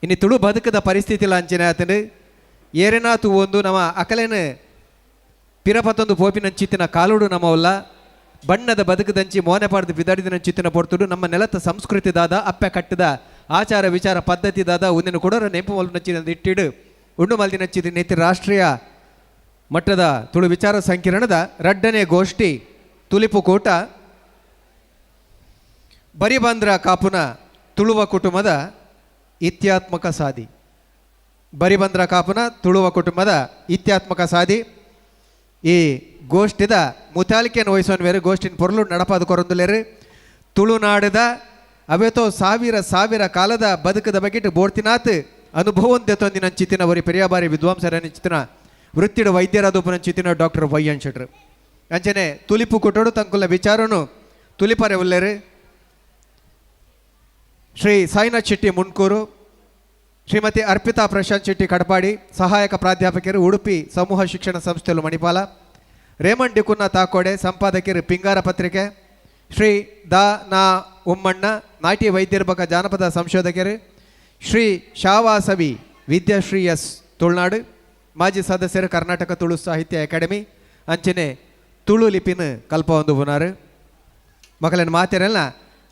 ಇನ್ನು ತುಳು ಬದುಕದ ಪರಿಸ್ಥಿತಿ ಅಂಚಿನ ಆತನು ಏರೆನಾ ತೂವೊಂದು ನಮ್ಮ ಅಕಲೇನು ಪಿರಪತ್ತೊಂದು ಪೋಪಿನಂಚಿತ್ತಿನ ಕಾಲುಡು ನಮ್ಮವಲ್ಲ ಬಣ್ಣದ ಬದುಕದಂಚಿ ಮೋನೆ ಪಾಡ್ದು ಬಿದಾಡಿದನಂಚಿತ್ತಿನ ಪೊರ್ತುಡು ನಮ್ಮ ನೆಲದ ಸಂಸ್ಕೃತಿ ದಾದ ಅಪ್ಪೆ ಕಟ್ಟಿದ ಆಚಾರ ವಿಚಾರ ಪದ್ಧತಿ ದಾದ ಒಂದಿನ ಕೊಡೋರ ನೆಂಪು ಮಲ್ಪನಚ್ಚಿನ ಇಟ್ಟಿಡು ಉಂಡು ಮಲ್ದಿನಚ್ಚಿದ ನೀತಿ ರಾಷ್ಟ್ರೀಯ ಮಟ್ಟದ ತುಳು ವಿಚಾರ ಸಂಕಿರಣದ ರಡ್ಡನೆ ಗೋಷ್ಠಿ ತುಲಿಪು ಕೂಟ ಬರಿಬಂದ್ರ ಕಾಪುನ ತುಳುವ ಕುಟುಂಬದ ಇತ್ಯಾತ್ಮಕ ಸಾದಿ. ಬರಿಬಂದ್ರ ಕಾಪುನ ತುಳುವ ಕುಟುಂಬದ ಇತ್ಯಾತ್ಮಕ ಸಾದಿ ಈ ಗೋಷ್ಠಿದ ಮುತಾಲಿಕೆಯನ್ನು ವಹಿಸೋನ್ ಬೇರೆ ಗೋಷ್ಠಿನ ಪೊರ್ಲು ನಡಪಾದ ಕೊರೊಂದುಲೇರು ತುಳುನಾಡದ ಅವೇತೋ ಸಾವಿರ ಸಾವಿರ ಕಾಲದ ಬದುಕದ ಬಗೆಟ್ ಬೋರ್ತಿನಾತ್ ಅನುಭವಂತೆ ಚಿತ್ತಿನ ಒರಿ ಪೆರಿಯಾಬಾರಿ ವಿದ್ವಾಂಸರ ಚಿತ್ತಿನ ವೃತ್ತಿಡ ವೈದ್ಯರಾದೊಬ್ಬನ ಚಿತ್ತಿನ ಡಾಕ್ಟರ್ ವೈ ಎನ್ ಶೆಟ್ರು ಅಂಚನೆ ತುಲಿಪು ಕೊಟ್ಟೋಡು ತಂಕುಲ ವಿಚಾರನು ತುಲಿಪರೆ ಉಲ್ಲೇರು ಶ್ರೀ ಸಾಯಿನಾಥ್ ಶೆಟ್ಟಿ ಮುಣ್ಕೂರು, ಶ್ರೀಮತಿ ಅರ್ಪಿತಾ ಪ್ರಶಾಂತ್ ಶೆಟ್ಟಿ ಕಡಪಾಡಿ ಸಹಾಯಕ ಪ್ರಾಧ್ಯಾಪಕರು ಉಡುಪಿ ಸಮೂಹ ಶಿಕ್ಷಣ ಸಂಸ್ಥೆಗಳು ಮಣಿಪಾಲ, ರೇಮಂಡ್ ಡಿಕುನ್ನ ತಾಕೋಡೆ ಸಂಪಾದಕರು ಪಿಂಗಾರ ಪತ್ರಿಕೆ, ಶ್ರೀ ದಾ ನಾ ಉಮ್ಮಣ್ಣ ನಾಟಿ ವೈದ್ಯರ್ಬಕ ಜಾನಪದ ಸಂಶೋಧಕರು, ಶ್ರೀ ಶಾವಾಸವಿ ವಿದ್ಯಾಶ್ರೀ ಎಸ್ ತುಳುನಾಡು ಮಾಜಿ ಸದಸ್ಯರು ಕರ್ನಾಟಕ ತುಳು ಸಾಹಿತ್ಯ ಅಕಾಡೆಮಿ ಅಂಚನೆ ತುಳು ಲಿಪಿನ ಕಲ್ಪ ಒಂದು ಬುನಾರು ಮಕ್ಕಳನ್ನ ಮಾತಿರಲ್ಲ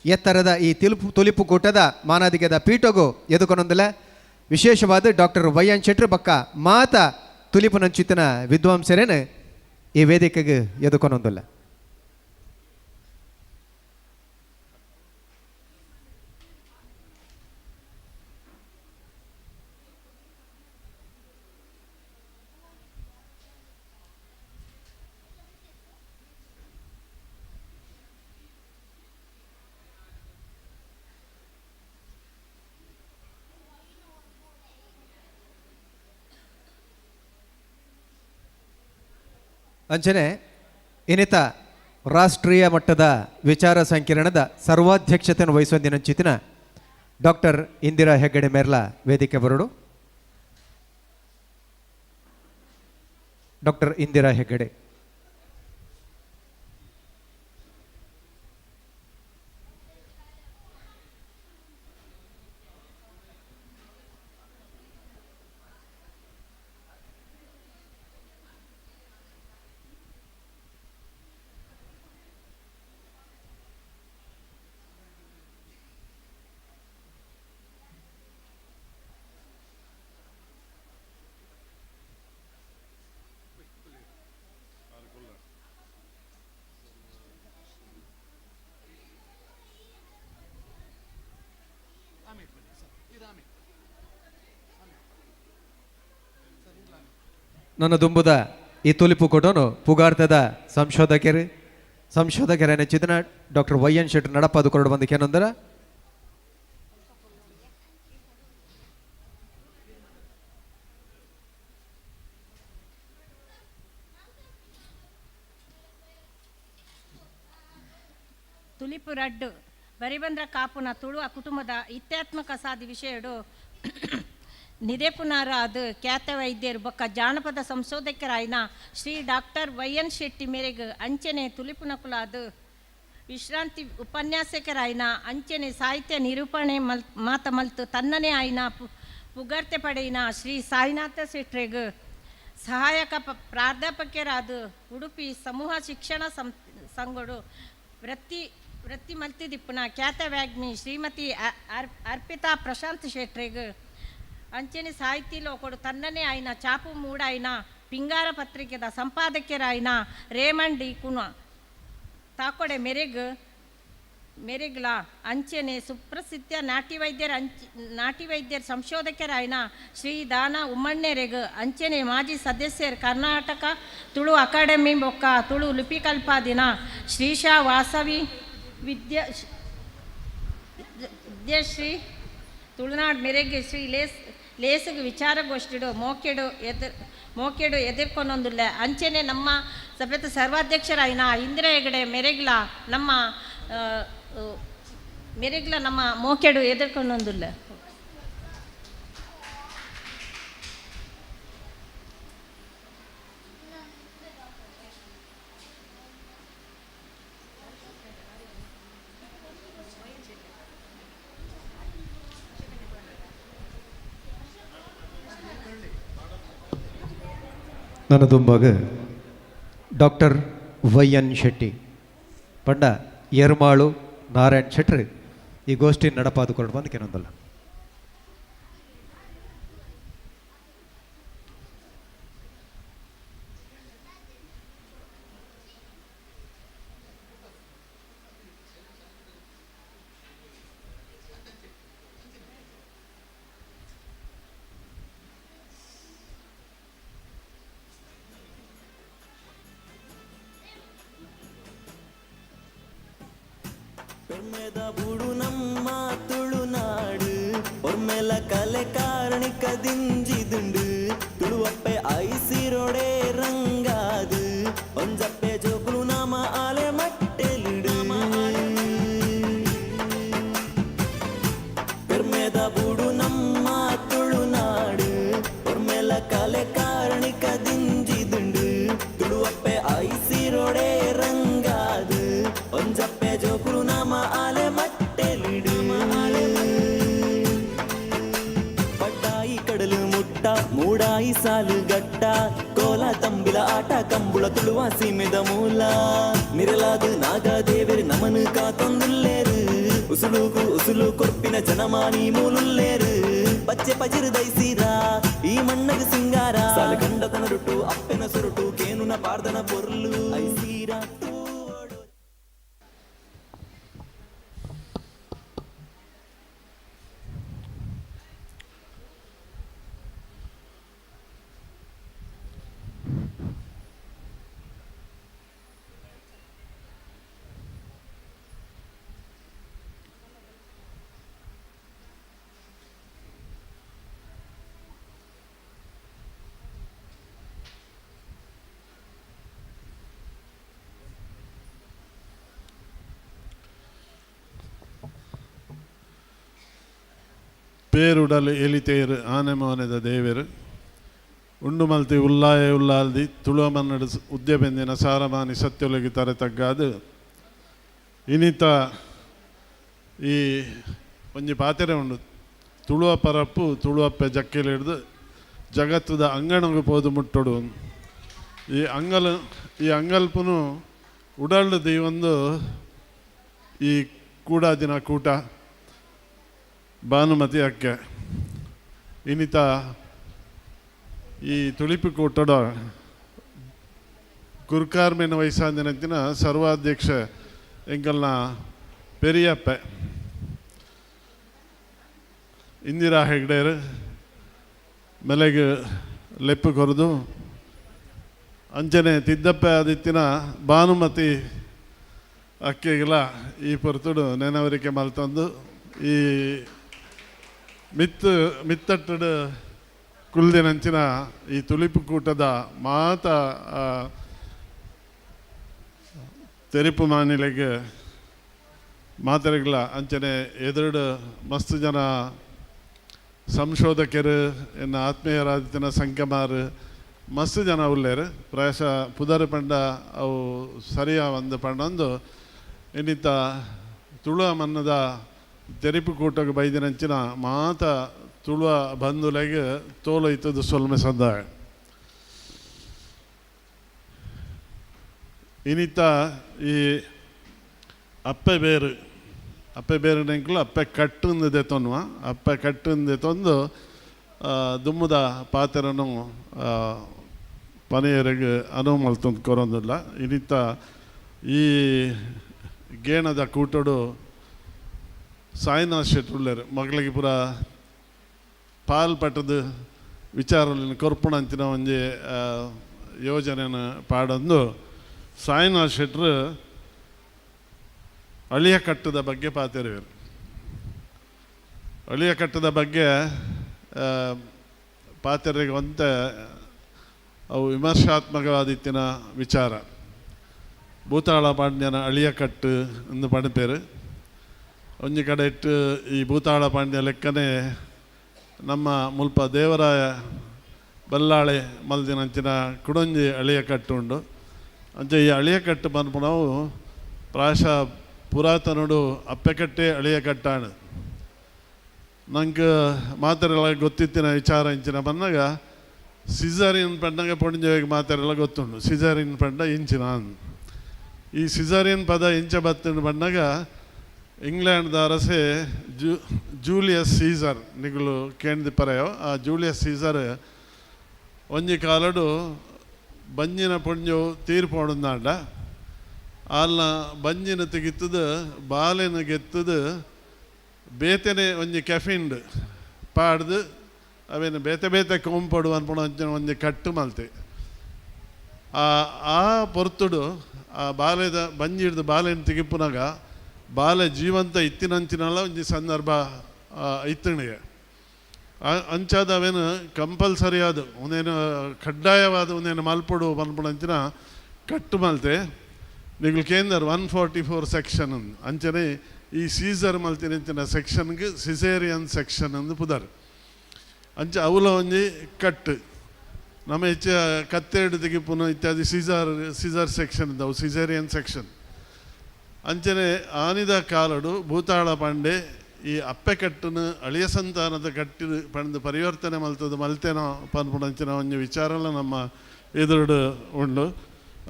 ಎತ್ತರದ ಈ ತುಲಿಪು ಕೂಟದ ಮಾನಾದಿಗೆದ ಪೀಠಗೂ ಎದುಕೊನೊಂದಿಲ್ಲ ವಿಶೇಷವಾದ ಡಾಕ್ಟರ್ ವೈ ಎನ್ ಶೆಟ್ರು ಬಕ್ಕ ಮಾತ ತುಲಿಪುನಂಚಿತನ ವಿದ್ವಾಂಸರೇನು ಈ ವೇದಿಕೆಗೆ ಎದುಕೊನೊಂದಿಲ್ಲ. ಅಂಚನೆ ಇನ್ನಿತ ರಾಷ್ಟ್ರೀಯ ಮಟ್ಟದ ವಿಚಾರ ಸಂಕಿರಣದ ಸರ್ವಾಧ್ಯಕ್ಷತೆಯನ್ನು ವಹಿಸುವ ದಿನಂಚಿತಿನ ಡಾಕ್ಟರ್ ಇಂದಿರಾ ಹೆಗ್ಗಡೆ ಮೇರ್ಲಾ ವೇದಿಕೆ ಬರಡು. ಡಾಕ್ಟರ್ ಇಂದಿರಾ ಹೆಗ್ಗಡೆ. ನನ್ನ ದುಂಬುದ ಈ ತುಲಿಪು ಕೊಡೋನು ಪುಗಾರ್ತದ ಸಂಶೋಧಕರು ಸಂಶೋಧಕರ ನೆಚ್ಚಿದನ ಡಾಕ್ಟರ್ ವೈ ಎನ್ ಶೆಟ್ಟರ್ ನಡಪಾದು ಕೊರಡು ಬಂದ ಏನಂದ್ರೆ ತುಲಿಪು ರಡ್ಡು ಬರಿಬಂದ್ರ ಕಾಪುನ ತುಳುವ ಕುಟುಂಬದ ಇತ್ಯಾತ್ಮಕ ಸಾದಿ ವಿಷಯಡು ನಿದೇಪುನಾರ ಅದು ಖ್ಯಾತ ವೈದ್ಯರು ಬೊಕ್ಕ ಜಾನಪದ ಸಂಶೋಧಕರಾಯಿನ ಶ್ರೀ ಡಾಕ್ಟರ್ ವೈ ಎನ್ ಶೆಟ್ಟಿ ಮೇರೆಗೆ ಅಂಚನೆ ತುಲಿಪುನಕುಲ ಅದು ವಿಶ್ರಾಂತಿ ಉಪನ್ಯಾಸಕರಾಯಿನ ಅಂಚನೆ ಸಾಹಿತ್ಯ ನಿರೂಪಣೆ ಮಲ್ ಮಾತ ಮಲ್ತು ತನ್ನನೇ ಆಯಿನ ಪುಗರ್ತೆ ಪಡೆಯಿನ ಶ್ರೀ ಸಾಯಿನಾಥ ಶೆಟ್ರೆಗ್ ಸಹಾಯಕ ಪ್ರಾಧ್ಯಾಪಕರಾದ ಉಡುಪಿ ಸಮೂಹ ಶಿಕ್ಷಣ ಸಂಘಡು ವೃತ್ತಿ ವೃತ್ತಿ ಮಲ್ತಿದಿಪ್ಪುನ ಖ್ಯಾತ ವ್ಯಾಗ್ಮಿ ಶ್ರೀಮತಿ ಅರ್ಪಿತಾ ಪ್ರಶಾಂತ್ ಶೆಟ್ರೆಗ್ ಅಂಚನೆ ಸಾಹಿತ್ಯ ಲೋಕಡು ತನ್ನನೇ ಆಯ್ನ ಚಾಪು ಮೂಡಾಯ್ನ ಪಿಂಗಾರ ಪತ್ರಿಕೆದ ಸಂಪಾದಕರಾಯ್ನ ರೇಮಂಡ್ ಡಿ ಕುಣ ತಾಕೊಡೆ ಮೆರೆಗ್ ಮೆರೆಗ್ಲ ಅಂಚನೆ ಸುಪ್ರಸಿದ್ಧ ನಾಟಿ ವೈದ್ಯರ ನಾಟಿ ವೈದ್ಯರ ಸಂಶೋಧಕರಾಯ್ನ ಶ್ರೀ ದಾನ ಉಮ್ಮಣ್ಣೆರೆಗ್ ಅಂಚನೆ ಮಾಜಿ ಸದಸ್ಯರು ಕರ್ನಾಟಕ ತುಳು ಅಕಾಡೆಮಿ ಬೊಕ್ಕ ತುಳು ಲಿಪಿಕಲ್ಪಾದಿನ ಶ್ರೀಶಾ ವಾಸವಿ ವಿದ್ಯಾಶ್ರೀ ತುಳುನಾಡು ಮೆರೆಗೆ ಶ್ರೀ ಲೇಸುಗು ವಿಚಾರಗೋಷ್ಠಿಡು ಮೋಕೆಡು ಮೋಕೆಡು ಎದುರ್ಕೊನೊಂದುಲ್ಲ ಅಂಚನೆ ನಮ್ಮ ಸಭೆತ ಸರ್ವಾಧ್ಯಕ್ಷರಾಯಿನ ಇಂದಿರಾ ಹೆಗಡೆ ಮೆರೆಗ್ಲ ನಮ್ಮ ಮೆರೆಗ್ಲ ನಮ್ಮ ಮೋಕೆಡು ಎದುರ್ಕೊನೊಂದುಲ್ಲ. ನನ್ನ ದುಂಬಾಗ ಡಾಕ್ಟರ್ ವೈ ಎನ್ ಶೆಟ್ಟಿ ಪಂಡ ಎರ್ಮಾಳು ನಾರಾಯಣ್ ಶೆಟ್ರು ಈ ಗೋಷ್ಠಿ ನಡಪಾದುಕೊಂಡು ಬಂದು ಕೆಲವೊಂದಲ್ಲ. ಪೆರ್ಮೆದ ಬೂಡು ನಮ್ಮ ತುಳುನಾಡು ಒರ್ಮೆಲ ಕಲೆ ಕಾರಣಿಕ ದಿಂಜಿದುಂಡು ತುಳುವಪ್ಪೆ ಐಸಿರೊಡೆ ರಂಗಾದು ಒಂಜಪ್ಪೆ ಜೋಕುಲು ನಾಮ ಆಲೆ ಮಟ್ಟೆಲಿಡು ಪೆರ್ಮೆದ ಬೂಡು ನಮ್ಮ ತುಳುನಾಡು ಒರ್ಮೆಲ ಕಲೆ ಕಾರಣಿಕ ದಿಂಜಿದುಂಡು ತುಳುವಪ್ಪೆ ಐಸಿರೊಡೆ ರಂಗಾದು ಒಂಜಪ್ಪೆ ಜೋಕುಲು ನಾಮ ಆಲೆ ಮಟ್ಟೆಲಿಡು ಪಟ್ಟಾಯಿ ಕಡಲು ಮುಟ್ಟ ಮೂಡಾಯಿ ಸಾಲು ಗಟ್ಟ ಕೋಲ ತಂಬಿಲ ಆಟ ಕಂಬುಳ ತುಳುವ ಸೀಮೆದ ಮೂಲ ನಿರಲಾದ ನಾಗದೇವರು ನಮನು ಕಾತೊಂದುಲ್ಲೇರು ಉಸುಲುಗು ಉಸುಲು ಕೊರ್ಪಿನ ಜನಮಾನಿ ಮೂಲುಲ್ಲೇರು ಪಚ್ಚೆ ಪಜಿರು ದೈಸೀರ ಈ ಮಣ್ಣಗ ಸಿಂಗಾರ ಸಾಲು ಕಂಡತನ ರುಟು ಅಪ್ಪೆನ ಸುರುಟು ಕೇನುನ ಪಾರ್ದನ ಪೊರ್ಲು ಐಸೀರ. ಪೇರುಡಲು ಎಲಿತೇರು ಆನೆಮೋನೆದ ದೇವರು ಉಂಡು ಮಲ್ತಿ ಉಲ್ಲಾಯ ಉಲ್ಲಾಲ್ದಿ ತುಳುವ ಮನ್ನಡ ಉದ್ಯಬೆಂದಿನ ಸಾರಮಾನಿ ಸತ್ಯೊಲಗಿ ತರೆ ತಗ್ಗಾದು ಇನಿತ ಈ ಒಂಜಿ ಪಾತೆರೆ ಉಂಡು ತುಳುವ ಪರಪ್ಪು ತುಳುವಪ್ಪೆ ಜಕ್ಕೆಲಿಡ್ದು ಜಗತ್ತದ ಅಂಗಣಗು ಪೋದು ಮುಟ್ಟೊಡು ಈ ಅಂಗಲ್ ಈ ಅಂಗಲ್ಪುನು ಉಡಲ್ದು ಈ ಒಂದು ಈ ಕೂಡಾದಿನ ಕೂಟ ಭಾನುಮತಿ ಅಕ್ಕೆ ಇನ್ನಿತ ಈ ತುಳಿಪು ಕೂಟದ ಗುರ್ಕಾರ್ಮೆನ ವಯಸ್ಸಾದಿನ ಸರ್ವಾಧ್ಯಕ್ಷ ಎಂಕಲ್ನ ಪೆರಿಯಪ್ಪೆ ಇಂದಿರಾ ಹೆಗ್ಡೇರ್ ಮೆಲೆಗ್ ಲೆಪ್ಪು ಕೊರದು ಅಂಚನೆ ತಿದ್ದಪ್ಪೆ ಆದಿತ್ತಿನ ಭಾನುಮತಿ ಅಕ್ಕೆಗಳ ಈ ಪೊರ್ತುಡು ನೆನವರಿಕೆ ಮಲ್ತೊಂದು ಈ ಮಿತ್ತು ಮಿತ್ತಟ್ಟಡು ಕುಲ್ದಿನಂಚಿನ ಈ ತುಳಿಪು ಕೂಟದ ಮಾತ ತೆರಿಪು ಮಾನಿಲೆಗ್ ಮಾತೆರೆಗ್ಲ ಅಂಚನೆ ಎದುರುಡು ಮಸ್ತ್ ಜನ ಸಂಶೋಧಕರು ಎನ್ನ ಆತ್ಮೀಯರಾದಿತ್ತಿನ ಸಂಕಮಾರು ಮಸ್ತ್ ಜನ ಉಲ್ಲೇರು. ಪ್ರಾಯಶಃ ಪುದರ್ ಪಂಡ ಅವು ಸರಿಯ ಒಂದು ಪಂಡೊಂದು ಇನ್ನಿತ ತುಳುವ ಮನ್ನದ ತೆರಿಪು ಕೂಟಕ್ಕೆ ಬೈದಿನಂಚಿನ ಮಾತ ತುಳುವ ಬಂಧುಲೆಗ್ ತೋಲು ಇತ್ತದು ಸೊಲ್ಮೆ ಸಂದಾಯ. ಇನ್ನಿತ ಈ ಅಪ್ಪೆ ಬೇರು, ಅಪ್ಪೆ ಬೇರು ನೆಂಕುಲು ಅಪ್ಪೆ ಕಟ್ಟುಂದು ದೆತೊನ್ನುವ, ಅಪ್ಪೆ ಕಟ್ಟುಂದು ದೆತೊಂದು ದುಮ್ಮುದ ಪಾತೆರನು ಪನೆಯರಿಗೆ ಅನುವು ಮಲ್ತೊಂದು ಕೊರೊಂದಿಲ್ಲ. ಇನ್ನಿತ ಈ ಗೇಣದ ಕೂಟಡು ಸಾಯಿನಾಥ್ ಶೆಟ್ರು ಉಲ್ಲೇರು ಮಗಳಿಗೆ ಪೂರ ಪಾಲ್ ಪಟ್ಟದ ವಿಚಾರలను ಕೊರ್ಪುಣ ಅಂಚಿನ ಒಂಜಿ ಯೋಜನೆಯನ್ನು ಪಾಡೊಂದು ಸಾಯಿನಾಥ್ ಶೆಟ್ರು ಅಳಿಯ ಕಟ್ಟದ ಬಗ್ಗೆ ಪಾತೆರುವೆರು. ಅಳಿಯ ಕಟ್ಟದ ಬಗ್ಗೆ ಪಾತೆರಿಗೆ ಒಂತ ಅವು ವಿಮರ್ಶಾತ್ಮಕವಾದಿತ್ತಿನ ವಿಚಾರ. ಭೂತಾಳ ಪಾಂಡ್ಯನ ಅಳಿಯ ಕಟ್ಟು ಎಂದು ಪಣಪೇರು. ಒಂಜಿ ಕಡೆ ಇಟ್ಟು ಈ ಭೂತಾಳ ಪಾಂಡ್ಯ ಲೆಕ್ಕನೆ ನಮ್ಮ ಮುಲ್ಪ ದೇವರಾಯ ಬಲ್ಲಾಳೆ ಮಲ್ದಿನಂಚಿನ ಕುಡೊಂಜಿ ಅಳಿಯ ಕಟ್ಟು ಉಂಡು. ಅಂಚೆ ಈ ಅಳಿಯ ಕಟ್ಟು ಪನ್ಪುನವು ಪ್ರಾಯಶಃ ಪುರಾತನುಡು ಅಪ್ಪೆಕಟ್ಟೆ ಅಳಿಯ ಕಟ್ಟಾಣ. ನಂಗೆ ಮಾತೆರೆಲ್ಲ ಗೊತ್ತಿತ್ತಿನ ವಿಚಾರ ಇಂಚಿನ ಬಂದಾಗ ಸಿಸರಿನ್ ಪಂಡಂಗ ಪೊಂಜೆಗೆ ಮಾತೆರೆಲ್ಲ ಗೊತ್ತುಂಡು. ಸಿಸರಿನ್ ಪಂಡ ಇಂಚಿನ ಈ ಸಿಸರಿನ್ ಪದ ಇಂಚ ಬತ್ತಂಡು ಬಂದಾಗ ಇಂಗ್ಲೆಂಡ್ದ ಅರಸೆ ಜೂಲಿಯಸ್ ಸೀಸರ್ ನಿಗುಲು ಕೇಂದ್ರ ಪರೆಯೋ ಆ ಜೂಲಿಯಸ್ ಸೀಸರ್ ಒಂಜಿ ಕಾಲಡು ಬಂಜಿನ ಪೊಂಜು ತೀರ್ಪೋಡುಂದಾಂಡ ಆಲ್ನ ಬಂಜಿನ ತೆಗಿತ್ತದು ಬಾಲೆನ ಗೆತ್ತದು ಬೇತೆನೆ ಒಂಜಿ ಕೆಫಿಂಡ್ ಪಾಡ್ದು ಅವೇನು ಬೇತೆ ಬೇತೆ ಕೋಂಪಡು ಅನ್ಪುಣ ಒಂಜಿ ಕಟ್ಟು ಮಲ್ತೆ. ಆ ಆ ಪೊರ್ತುಡು ಆ ಬಾಲೆದ ಬಂಜಿ ಹಿಡ್ದು ಬಾಲೆನ ತೆಗಿಪುನಾಗ ಬಾಲೆ ಜೀವಂತ ಇತ್ತಿನಂಚಿನಲ್ಲ ಒಂಜಿ ಸಂದರ್ಭ ಇತ್ತಣಿಗೆ ಅಂಚಾದ ಅವೇನು ಕಂಪಲ್ಸರಿ ಅದು ಒಂದೇನು ಕಡ್ಡಾಯವಾದ ಒಂದೇನು ಮಲ್ಪಡು ಮಲ್ಪುಣಂಚಿನ ಕಟ್ಟು ಮಲ್ತೆ. ನಿಗುಲು ಕೇಂದ್ರ 144 ಸೆಕ್ಷನ್ ಅಂಚನೆ ಈ ಸೀಸರ್ ಮಲ್ತಿನಂಚಿನ ಸೆಕ್ಷನ್ಗೆ ಸಿಸೇರಿಯನ್ ಸೆಕ್ಷನ್ ಅಂದು ಪುದರ್. ಅಂಚೆ ಅವಲ ಒಂಜಿ ಕಟ್ಟು ನಮ್ಮ ಹೆಚ್ಚ ಕತ್ತೆರಡು ತೆಗಿಪುನ ಇತ್ಯಾದಿ ಸೀಸರ್ ಸೀಸರ್ ಸೆಕ್ಷನ್ ಅವು ಸಿಸೇರಿಯನ್ ಸೆಕ್ಷನ್. ಅಂಚನೆ ಆನಿದ ಕಾಲಡು ಭೂತಾಳ ಪಾಂಡೆ ಈ ಅಪ್ಪೆ ಕಟ್ಟುನು ಅಳಿಯ ಸಂತಾನದ ಕಟ್ಟಿ ಪಂದು ಪರಿವರ್ತನೆ ಮಲ್ತದ ಮಲ್ತೇನೋ ಪನ್ಪುಣಂಚಿನ ಒಂಜಿ ವಿಚಾರಲ ನಮ್ಮ ಎದುರುಡು ಉಂಡು.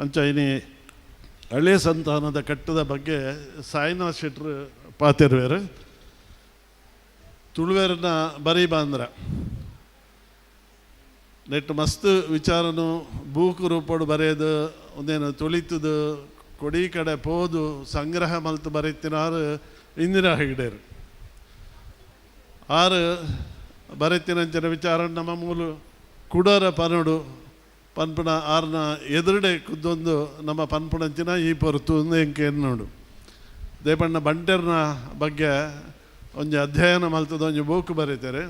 ಅಂಚ ಇನಿ ಅಳಿಯ ಸಂತಾನದ ಕಟ್ಟದ ಬಗ್ಗೆ ಸಾಯಿನಾಥ್ ಶೆಟ್ರು ಪಾತಿರುವೆರು. ತುಳುವೆರನ್ನ ಬರೀ ಬಾಂದ್ರ ನೆಟ್ ಮಸ್ತ್ ವಿಚಾರನು ಬೂಕು ರೂಪಡು ಬರೆಯೋದು ಒಂದೇನು ತುಳಿತದು ಕೊಡಿ ಕಡೆ ಪೋದು ಸಂಗ್ರಹ ಮಲ್ತು ಬರೀತಿನಾರು ಇಂದಿರಾ ಹೆಗ್ಡೇರು. ಆರು ಬರೆತಿನಂಚಿನ ವಿಚಾರ ನಮ್ಮ ಮೂಲು ಕುಡರ ಪನಡು ಪನ್ಪುಣ ಆರ್ನ ಎದುರುಡೆ ಕುದ್ದೊಂದು ನಮ್ಮ ಪನ್ಪುಣಂಚಿನ ಈ ಪೊರ್ತು ಎಂಕೆ ನೋಡು. ದೇಪಣ್ಣ ಬಂಟೆರ್ನ ಬಗ್ಗೆ ಒಂಜಿ ಅಧ್ಯಯನ ಮಲ್ತದ ಒಂಜಿ ಬೂಕು ಬರೀತಾರೆ.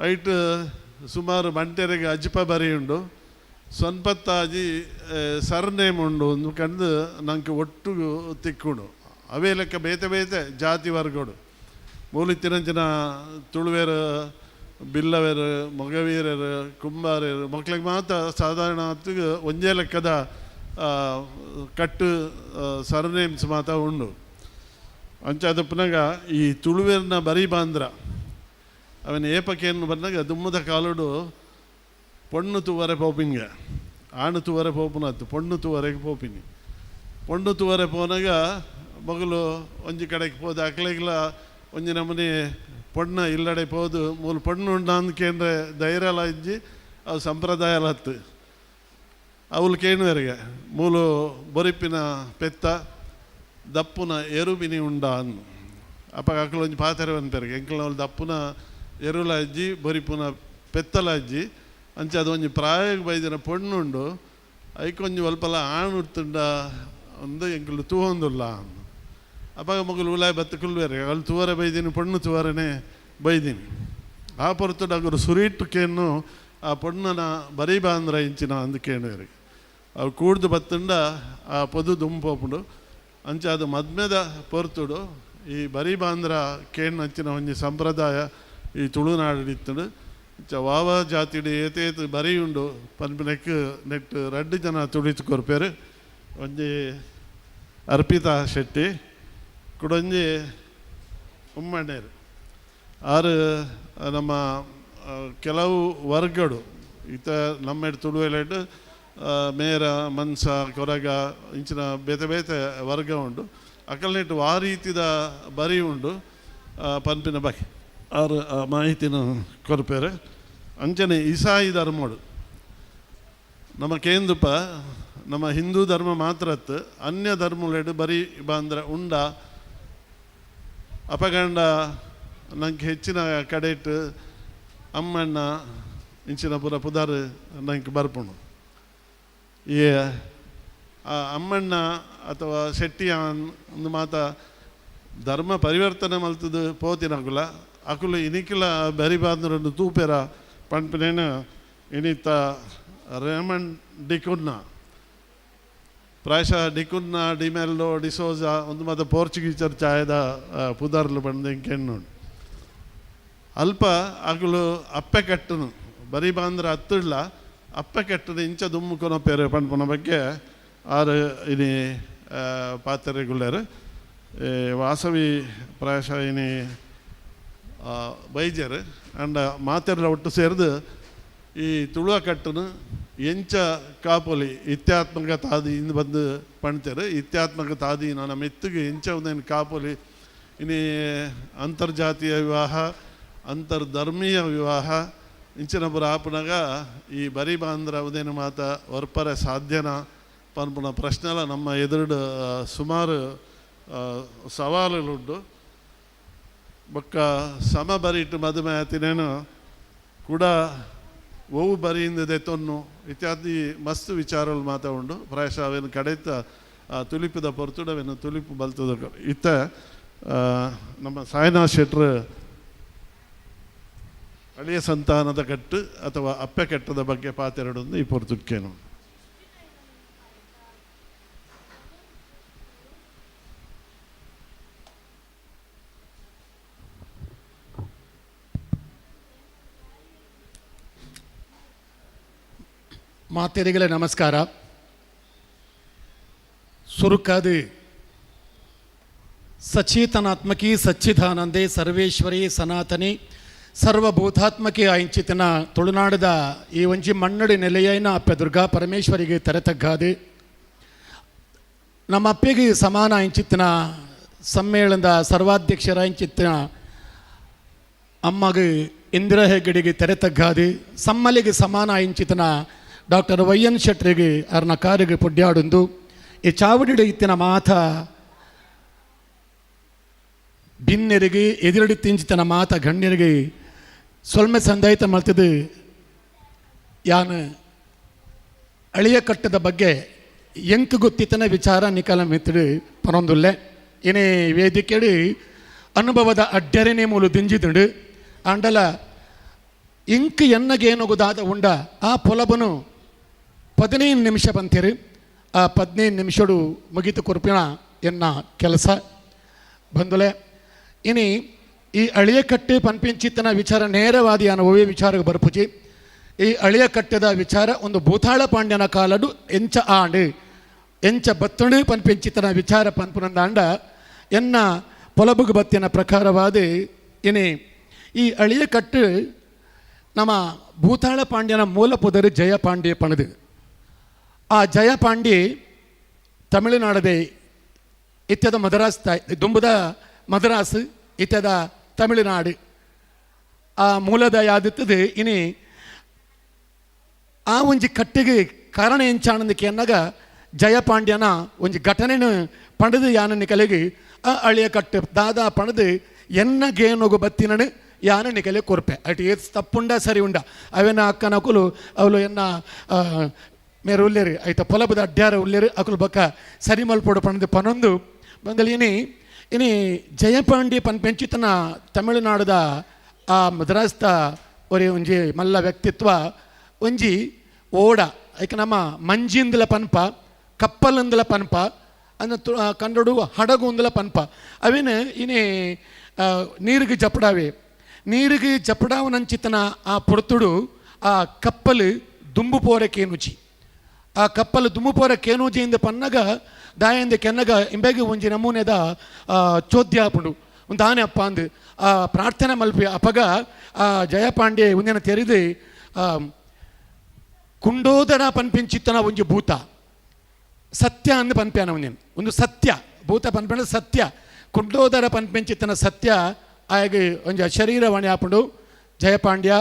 ಐಟ್ ಸುಮಾರು ಬಂಟೆರಿಗೆ ಅಜ್ಪ ಬರೆಯುಂಡು ಸೊನ್ಪತ್ತಾಜಿ ಸರ್ನೇಮ್ ಉಂಡು ಒಂದು ಕಂಡು ನಂಗೆ ಒಟ್ಟು ತಿಕ್ಕುಂಡು. ಅವೇ ಲೆಕ್ಕ ಬೇತೆ ಬೇತೆ ಜಾತಿ ವರ್ಗಡು ಮೂಲಿತ್ತಿನಂಚಿನ ತುಳುವೇರು ಬಿಲ್ಲವೇರು ಮೊಗವೀರರು ಕುಂಬಾರರು ಮಕ್ಳಿಗೆ ಮಾತ್ರ ಸಾಧಾರಣ ಒಂಜೇ ಲೆಕ್ಕದ ಕಟ್ಟು ಸರ್ನೇಮ್ಸ್ ಮಾತ್ರ ಉಂಡು. ಅಂಚಾದ ಪುನಗ ಈ ತುಳುವೇರ್ನ ಬರಿ ಬಾಂದ್ರ ಅವನ ಏಪಕೇನು ಬಂದಾಗ ದುಮ್ಮದ ಕಾಲುಡು ಪೊಣ್ಣು ತುವರೆ ಪೋಪಿಂಗ ಆಣು ತುವರೆ ಪೋಪುನತ್ತು ಪೊಣ್ಣು ತುವರೆಗೆ ಪೋಪಿನಿ. ಪೊಣ್ಣು ತುವರೆ ಪೋನಾಗ ಮಗಳು ಒಂಜಿ ಕಡೆಗೆ ಪೋದು ಅಕ್ಲೆಗ್ಲ ಒಂಜಿ ನಮೂನೆ ಪೊಣ್ಣ ಇಲ್ಲಡೆ ಪೋದು ಮೂಲು ಪೊಣ್ಣು ಉಂಡ ಅಂದ್ಕೇಂದ್ರೆ ಧೈರ್ಯಲ ಇಜ್ಜಿ ಅವು ಸಂಪ್ರದಾಯ ಹತ್ತು ಅವಳು ಕೇಣುವರೆಗೆ ಮೂಲು ಬೊರಿಪಿನ ಪೆತ್ತ ದಪ್ಪುನ ಎರುಬಿನಿ ಉಂಡ ಅನ್ನು ಅಪ್ಪ ಅಕ್ಲು ಒಂಜಿ ಪಾತೆರೆ ಬಂಪೆರಿಗೆ ಎಂಕಲ್ನ ಅವಳು ದಪ್ಪುನ ಎರುಲ ಅಜ್ಜಿ ಬೊರಿಪುನ ಪೆತ್ತಲ ಅಜ್ಜಿ ಅಂಚೆ ಅದು ಒಂಜಿ ಪ್ರಾಯಕ್ಕೆ ಬೈದಿನ ಪೊಣ್ಣುಂಡು ಐಕೊಂಜಿ ಒಲ್ಪಲ ಆಣುತ್ತುಂಡ ಒಂದು ಎಂಕುಲು ತೂವೊಂದುಲ್ಲ. ಅಪಗ ಮೊಗಲು ಉಲಾಯ್ ಬತ್ತು ಕುಲ್ವೇರೆ ಅಲ್ಲಿ ತೂವರೆ ಬೈದೀನಿ, ಪೊಣ್ಣು ತೂವರೆನೇ ಬೈದೀನಿ. ಆ ಪೊರ್ತುಡು ಅಗುರು ಸುರೀಟು ಕೇನು ಆ ಪೊಣ್ಣನ ಬರೀ ಬಾಂದ್ರ ಇಂಚಿನ ಅಂದು ಕೇಣುವೆರು. ಅವು ಕೂಡ್ದು ಬತ್ತುಂಡ ಆ ಪೊದು ದುಂಪೋಪುಂಡು. ಅಂಚ ಅದು ಮದ್ಮೆದ ಪೊರ್ತುಡು ಈ ಬರಿ ಬಾಂದ್ರ ಕೇಣ್ಣಂಚಿನ ಒಂಜಿ ಸಂಪ್ರದಾಯ ಈ ತುಳುನಾಡು. ಇಂಚ ವಾವ ಜಾತಿಡು ಏತೇತು ಬರಿ ಉಂಡು ಪನ್ಪಿನಕ್ ನೆಟ್ ರಡ್ಡು ಜನ ತುಳಿತು ಕೊರ್ಪೇರು. ಒಂಜಿ ಅರ್ಪಿತಾ ಶೆಟ್ಟಿ, ಕುಡೊಂಜಿ ಉಮ್ಮಣ್ಣೇರು. ಆರು ನಮ್ಮ ಕೆಲವು ವರ್ಗಡು ಈತ ನಮ್ಮ ತುಳುವೆಲೆಡ್ ಮೇರ ಮನ್ಸ ಕೊರಗ ಇಂಚಿನ ಬೇತೆ ಬೇತೆ ವರ್ಗ ಉಂಡು. ಅಕಲ್ನೆಟ್ ಆ ರೀತಿದ ಬರಿ ಉಂಡು ಪನ್ಪಿನ ಬಗ್ಗೆ ಆರು ಆ ಮಾಹಿತಿನ ಕೊರ್ಪೇರು. ಅಂಚನೆ ಇಸಾಯಿ ಧರ್ಮಡು ನಮ್ಮ ಕೇಂದ್ರಪ ನಮ್ಮ ಹಿಂದೂ ಧರ್ಮ ಮಾತ್ರತ್ತು ಅನ್ಯ ಧರ್ಮಲೆಡು ಬರಿ ಬಾಂದ್ರ ಉಂಡ ಅಪಗಂಡ ನಂಗೆ ಹೆಚ್ಚಿನ ಕಡೆಟ್ ಅಮ್ಮಣ್ಣ ಇಂಚಿನ ಪುರ ಪುದಾರು ನಂಗೆ ಬರ್ಪುಂಡು. ಈ ಅಮ್ಮಣ್ಣ ಅಥವಾ ಶೆಟ್ಟಿಯಾನ್ ಒಂದು ಮಾತ ಧರ್ಮ ಪರಿವರ್ತನೆ ಮಲ್ತದು ಪೋತಿನಕುಲ ಅಕುಲು ಇನಿಕಿಲ ಬರಿ ಬಾಂದ್ರನ್ನು ತೂಪೆರ ಪನ್ಪಿನೇನು ಇನಿತ ರೇಮಂಡ್ ಡಿಕುನ್ನ, ಪ್ರಾಯಶಃ ಡಿಕುನ್ನ ಡಿಮೆಲ್ಲೋ ಡಿಸೋಜಾ ಒಂದು ಮಾತ ಪೋರ್ಚುಗೀಸರ್ ಚಾಯದ ಪುದರ್ಲು ಬಂದು ಇಂಕೆಣ್ಣು ಅಲ್ಪ ಅಕುಲು ಅಪ್ಪೆ ಕಟ್ಟನು ಬರಿ ಬಾಂದ್ರ ಹತ್ತಿಡ್ಲ ಅಪ್ಪೆ ಕಟ್ಟನು ಇಂಚ ದುಮ್ಮುಕೊನ ಪೇರು ಪನ್ಪುನ ಬಗ್ಗೆ ಆರು ಇನಿ ಪಾತ್ರೆಗುಳ್ಳರು. ವಾಸವಿ ಪ್ರಾಯಶಃ ಇನಿ ಬೈಜರ್ ಅಂಡ ಮಾತೆರ್ಲ ಒಟ್ಟು ಸೇರಿದು ಈ ತುಳುವ ಕಟ್ಟನು ಎಂಚ ಕಾಪೊಲಿ ಇತ್ಯಾತ್ಮಕ ತಾದಿ ಇಂದು ಬಂದು ಪಣ್ತೇರು. ಇತ್ಯಾತ್ಮಕ ತಾದಿ ನನ್ನ ಮೆತ್ತಗೆ ಎಂಚ ಒಂದೇನು ಕಾಪೊಲಿ ಇನಿ ಅಂತರ್ಜಾತೀಯ ವಿವಾಹ ಅಂತರ್ಧರ್ಮೀಯ ವಿವಾಹ ಇಂಚಿನ ಪುರ ಆಪುನಗ ಈ ಬರಿ ಬಾಂದ್ರ ಉದೇನು ಮಾತ ಒರ್ಪರೆ ಸಾಧ್ಯನ ಪನ್ಪುನ ಪ್ರಶ್ನೆಲ ನಮ್ಮ ಎದುರುಡು ಸುಮಾರು ಸವಾಲುಗಳುಂಡು. ಬೊಕ್ಕ ಸಮ ಬರಿಟ್ಟು ಮದುಮೆ ಆತಿನೇನು ಕೂಡ ಒವು ಬರಿಯಿಂದ ದೆತ್ತೊನ್ನು ಇತ್ಯಾದಿ ಮಸ್ತ್ ವಿಚಾರಗಳು ಮಾತ ಉಂಡು. ಪ್ರಾಯಶಃ ಅವೇನು ಕಡೆತ ತುಲಿಪುದ ಪೊರ್ತುಡು ಅವೇನು ತುಲಿಪು ಬಲ್ತದ. ಇತ್ತ ನಮ್ಮ ಸಾಯಿನಾಥ್ ಶೆಟ್ರು ಅಳಿಯ ಸಂತಾನದ ಕಟ್ಟು ಅಥವಾ ಅಪ್ಪೆ ಕಟ್ಟದ ಬಗ್ಗೆ ಪಾತೆರಡೊಂದು ಈ ಪೊರ್ತುಕ್ಕೇನು. ಮಾತೆರಿಗಲೇ ನಮಸ್ಕಾರ. ಸುರುಕಾದು ಸಚೇತನಾತ್ಮಕಿ ಸಚ್ಚಿದಾನಂದೇ ಸರ್ವೇಶ್ವರಿ ಸನಾತನಿ ಸರ್ವಭೂತಾತ್ಮಕಿ ಆಯಿಂಚಿತನ ತುಳುನಾಡದ ಈ ಒಂಜಿ ಮಣ್ಣಡಿ ನೆಲೆಯೈನ ಅಪ್ಪೆ ದುರ್ಗಾ ಪರಮೇಶ್ವರಿಗೆ ತೆರೆತಗ್ಗಾದು ನಮ್ಮ ಅಪ್ಪೆಗೆ ಸಮಾನ ಇಂಚಿತ್ತಿನ ಸಮ್ಮೇಳನದ ಸರ್ವಾಧ್ಯಕ್ಷರ ಇಂಚಿತ್ತಿನ ಅಮ್ಮಗೆ ಇಂದಿರಾ ಹೆಗ್ಗಡೆಗೆ ತೆರೆತಗ್ಗಾದು ಸಮ್ಮಲಿಗೆ ಸಮಾನ ಇಂಚಿತನ ಡಾಕ್ಟರ್ ವೈ ಎನ್ ಶೆಟ್ಟರಿಗೆ ಅರ್ನ ಕಾರಿಗೆ ಪೊಡ್ಯಾಡುಂದು ಈ ಚಾವಡಿಡು ಇತ್ತಿನ ಮಾತ ಬಿನ್ನೆರಿಗೆ ಎದಿರಡಿ ತಿಂಚಿತನ ಮಾತ ಗಣ್ಯರಿಗೆ ಸೊಲ್ಮೆ ಸಂದಾಯಿತ ಮಲ್ತದು ಯಾನು ಅಳಿಯ ಕಟ್ಟದ ಬಗ್ಗೆ ಎಂಕ್ ಗೊತ್ತಿತನ ವಿಚಾರ ನಿಕಲ ಮಿತ್ರ ಪನೊಂದುಲ್ಲೆ ಏನೇ ವೇದಿಕೆಡು ಅನುಭವದ ಅಡ್ಡರೆನೇ ಮೂಲು ದಿಂಜಿದುಂಡು ಆಂಡಲ ಇಂಕ್ ಎನ್ನಗೇನೊಗುದಾದ ಉಂಡ ಆ ಪೊಲಬನು 15 ನಿಮಿಷ ಬಂತೀರಿ. ಆ 15 ನಿಮಿಷಡು ಮುಗಿತು ಕೊರ್ಪಿನ ಎನ್ನ ಕೆಲಸ ಬಂದುಲೆ. ಇನಿ ಈ ಅಳಿಯ ಕಟ್ಟೆ ಪನ್ಪಿಂಚಿತ್ತನ ವಿಚಾರ ನೇರವಾದಿ ಅನ್ನುವೇ ವಿಚಾರಕ್ಕೆ ಬರ್ಪುಜಿ. ಈ ಅಳಿಯ ಕಟ್ಟೆದ ವಿಚಾರ ಒಂದು ಭೂತಾಳ ಪಾಂಡ್ಯನ ಕಾಲಡು ಎಂಚ ಆಂಡು ಎಂಚ ಬತ್ತಣು ಪನ್ಪಿಂಚಿತನ ವಿಚಾರ ಪನ್ಪುನಂದಾಂಡ ಎನ್ನ ಪೊಲಬುಗು ಬತ್ತಿನ ಪ್ರಕಾರವಾದ ಇನಿ ಈ ಅಳಿಯ ಕಟ್ಟು ನಮ್ಮ ಭೂತಾಳ ಪಾಂಡ್ಯನ ಮೂಲ ಪುದರು ಜಯಪಾಂಡ್ಯ ಪಣದು. ಆ ಜಯಪಾಂಡಿ ತಮಿಳುನಾಡದೆ ಇತ್ಯದ ಮದ್ರಾಸ್ ದುಂಬುದ ಮದ್ರಾಸ್ ಇತ್ಯದ ತಮಿಳುನಾಡು ಆ ಮೂಲದ ಯಾದಿತ್ತದು. ಇನಿ ಆ ಒಂಜಿ ಕಟ್ಟಿಗೆ ಕಾರಣ ಎಂಚಾಣಂದಕ್ಕೆ ಅನ್ನಾಗ ಜಯಪಾಂಡ್ಯನ ಒಂಜಿ ಘಟನೆನು ಪಣದು ಯಾನನಿ ಕಲೆಗೆ ಆ ಅಳಿಯ ಕಟ್ಟು ದಾದಾ ಪಣದು ಎನ್ನಗೇನೊಗು ಬತ್ತಿನನು ಯಾನ ಕಲೆ ಕೊರ್ಪೆ ಅಟ್ ಏತ್ ತಪ್ಪುಂಡ ಸರಿ ಉಂಡ ಅವೇನ ಅಕ್ಕನಕುಲು ಅವಳು ಎನ್ನ ಮೇರು ಉಲ್ಲೇರು ಐತ ಪೊಲಬದ ಅಡ್ಯಾರ ಉಲ್ಲೇರು ಅಕುಲು ಬೊಕ್ಕ ಸರಿ ಮಲ್ಪೊಡು ಪಂದ್ ಪನೊಂದು ಬಂದಲ್ ಇನಿ ಇನಿ ಜಯಪಾಂಡಿ ಪನ್ಪೆಂಚಿತನ ತಮಿಳುನಾಡುದ ಆ ಮದ್ರಾಸ್ದ ಒರಿ ಒಂಜಿ ಮಲ್ಲ ವ್ಯಕ್ತಿತ್ವ ಒಂಜಿ ಓಡ ಐಕ ನಮ್ಮ ಮಂಜಿಂದಲ ಪನ್ಪ ಕಪ್ಪಲಂದಲ ಪನ್ಪ ಅಂದ ಕನ್ನಡು ಹಡಗು ಉಂದಲ ಪನ್ಪ ಅವೇನು ಇನಿ ನೀರಿಗೆ ಜಪಡಾವೆ ನೀರಿಗೆ ಜಪಡಾವನಂಚಿತನ ಆ ಪೊರ್ತುಡು ಆ ಕಪ್ಪಲು ದುಂಬು ಪೋರೆ ಕೇನುಜಿ ಆ ಕಪ್ಪಲು ದುಂಬು ಪೋರೆ ಕೇನುಜಿ ಇಂದ ಪನ್ನಗ ದಾಯಂದ ಕೆನ್ನಗ ಇಂಬೆಗೆ ಒಂಜಿ ನಮೂನೆದ ಚೋದ್ಯಾಪುಂಡು ದಾನೆ ಅಪ್ಪ ಅಂದು ಆ ಪ್ರಾರ್ಥನೆ ಮಲ್ಪಿ ಅಪಗ ಆ ಜಯಪಾಂಡೆ ಒಂದಿನ ತೆರೆದು ಕುಂಡೋದರ ಪನ್ಪಿಂಚಿತ್ತನ ಒಂಜಿ ಭೂತ ಸತ್ಯ ಅಂದು ಪನ್ಪ್ಯಾನ ಒಂದಿನ ಒಂದು ಸತ್ಯ ಭೂತ ಪನ್ಪೆಣ ಸತ್ಯ ಕುಂಡೋದರ ಪನ್ಪಿಂಚಿತ್ತನ ಸತ್ಯ ಆಯಗ ಒಂಜಿ ಶರೀರವಾಣಿ ಆಪುಂಡು ಜಯಪಾಂಡ್ಯ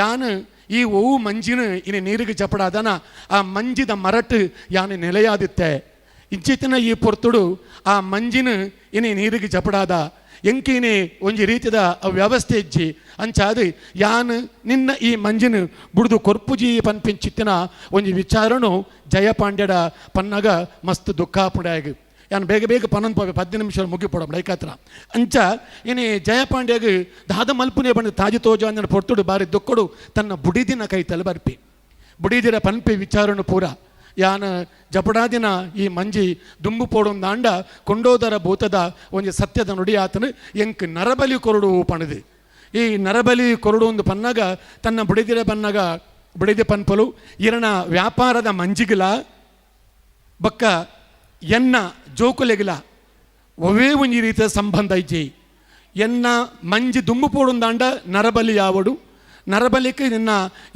ಯಾನು ಈ ಓವು ಮಂಜಿನ ಇನಿ ನೀರಿಗೆ ಚಪಡಾದನ ಆ ಮಂಜಿದ ಮರಟು ಯಾನು ನೆಲೆಯಾದಿತ್ತೆ ಇಂಚಿತ್ತಿನ ಈ ಪೊರ್ತುಡು ಆ ಮಂಜಿನ ಇನಿ ನೀರಿಗೆ ಚಪಡಾದ ಎಂಕಿನಿ ಒಂಜಿ ರೀತಿದ ವ್ಯವಸ್ಥೆ ಇಜ್ಜಿ ಅಂಚಾದು ಯಾನು ನಿನ್ನ ಈ ಮಂಜಿನ ಬುಡ್ದು ಕೊರ್ಪುಜಿ ಪನ್ಪಿಂಚಿತ್ತಿನ ಒಂಜಿ ವಿಚಾರನು ಜಯಪಾಂಡ್ಯಡ ಪನ್ನಗ ಮಸ್ತ್ ದುಃಖಾಪುಡಾಗ ಯಾನು ಬೇಗ ಬೇಗ ಪನ್ನೊಂದು ಪೋವೆ 15 ನಿಮಿಷ ಮುಗಿಪೋಡ ಲೈಕಾತ್ರ ಅಂಚ ಇನಿ ಜಯಪಾಂಡ್ಯಾಗ ದಾದ ಮಲ್ಪುನೆ ಬಂದು ತಾಜಿ ತೋಜ ಅಂದನ ಪೊರ್ತುಡು ಬಾರಿ ದುಕ್ಕಡು ತನ್ನ ಬುಡಿದಿನ ಕೈತಲ್ ಬರ್ಪಿ ಬುಡಿದಿರ ಪನ್ಪಿ ವಿಚಾರನು ಪೂರ ಯಾನ ಜಪಡಾದಿನ ಈ ಮಂಜಿ ದುಂಬು ಪೋಡೊಂದಾಂಡ ಕೊಂಡೋದರ ಭೂತದ ಒಂಜಿ ಸತ್ಯದ ನುಡಿ ಆತನು ಎಂಕ್ ನರಬಲಿ ಕೊರಡು ಪಣದು ಈ ನರಬಲಿ ಕೊರಡು ಒಂದು ಪನ್ನಗ ತನ್ನ ಬುಡಿದಿರ ಬನ್ನಗ ಬುಡಿದಿ ಪನ್ಪಲು ಇರಣ ವ್ಯಾಪಾರದ ಮಂಜಿಗಿಲ ಬಕ್ಕ ಎನ್ನ ಜೋಕುಲೆಗಿಲ ಒವೇ ಒಂಜಿ ರೀತಿಯ ಸಂಬಂಧ ಇಜ್ಜಿ ಎನ್ನ ಮಂಜಿ ದುಂಬು ಪೋಡೊಂದಾಂಡ ನರಬಲಿ ಯಾವಡು ನರಬಲಿಕ್ಕೆ ನಿನ್ನ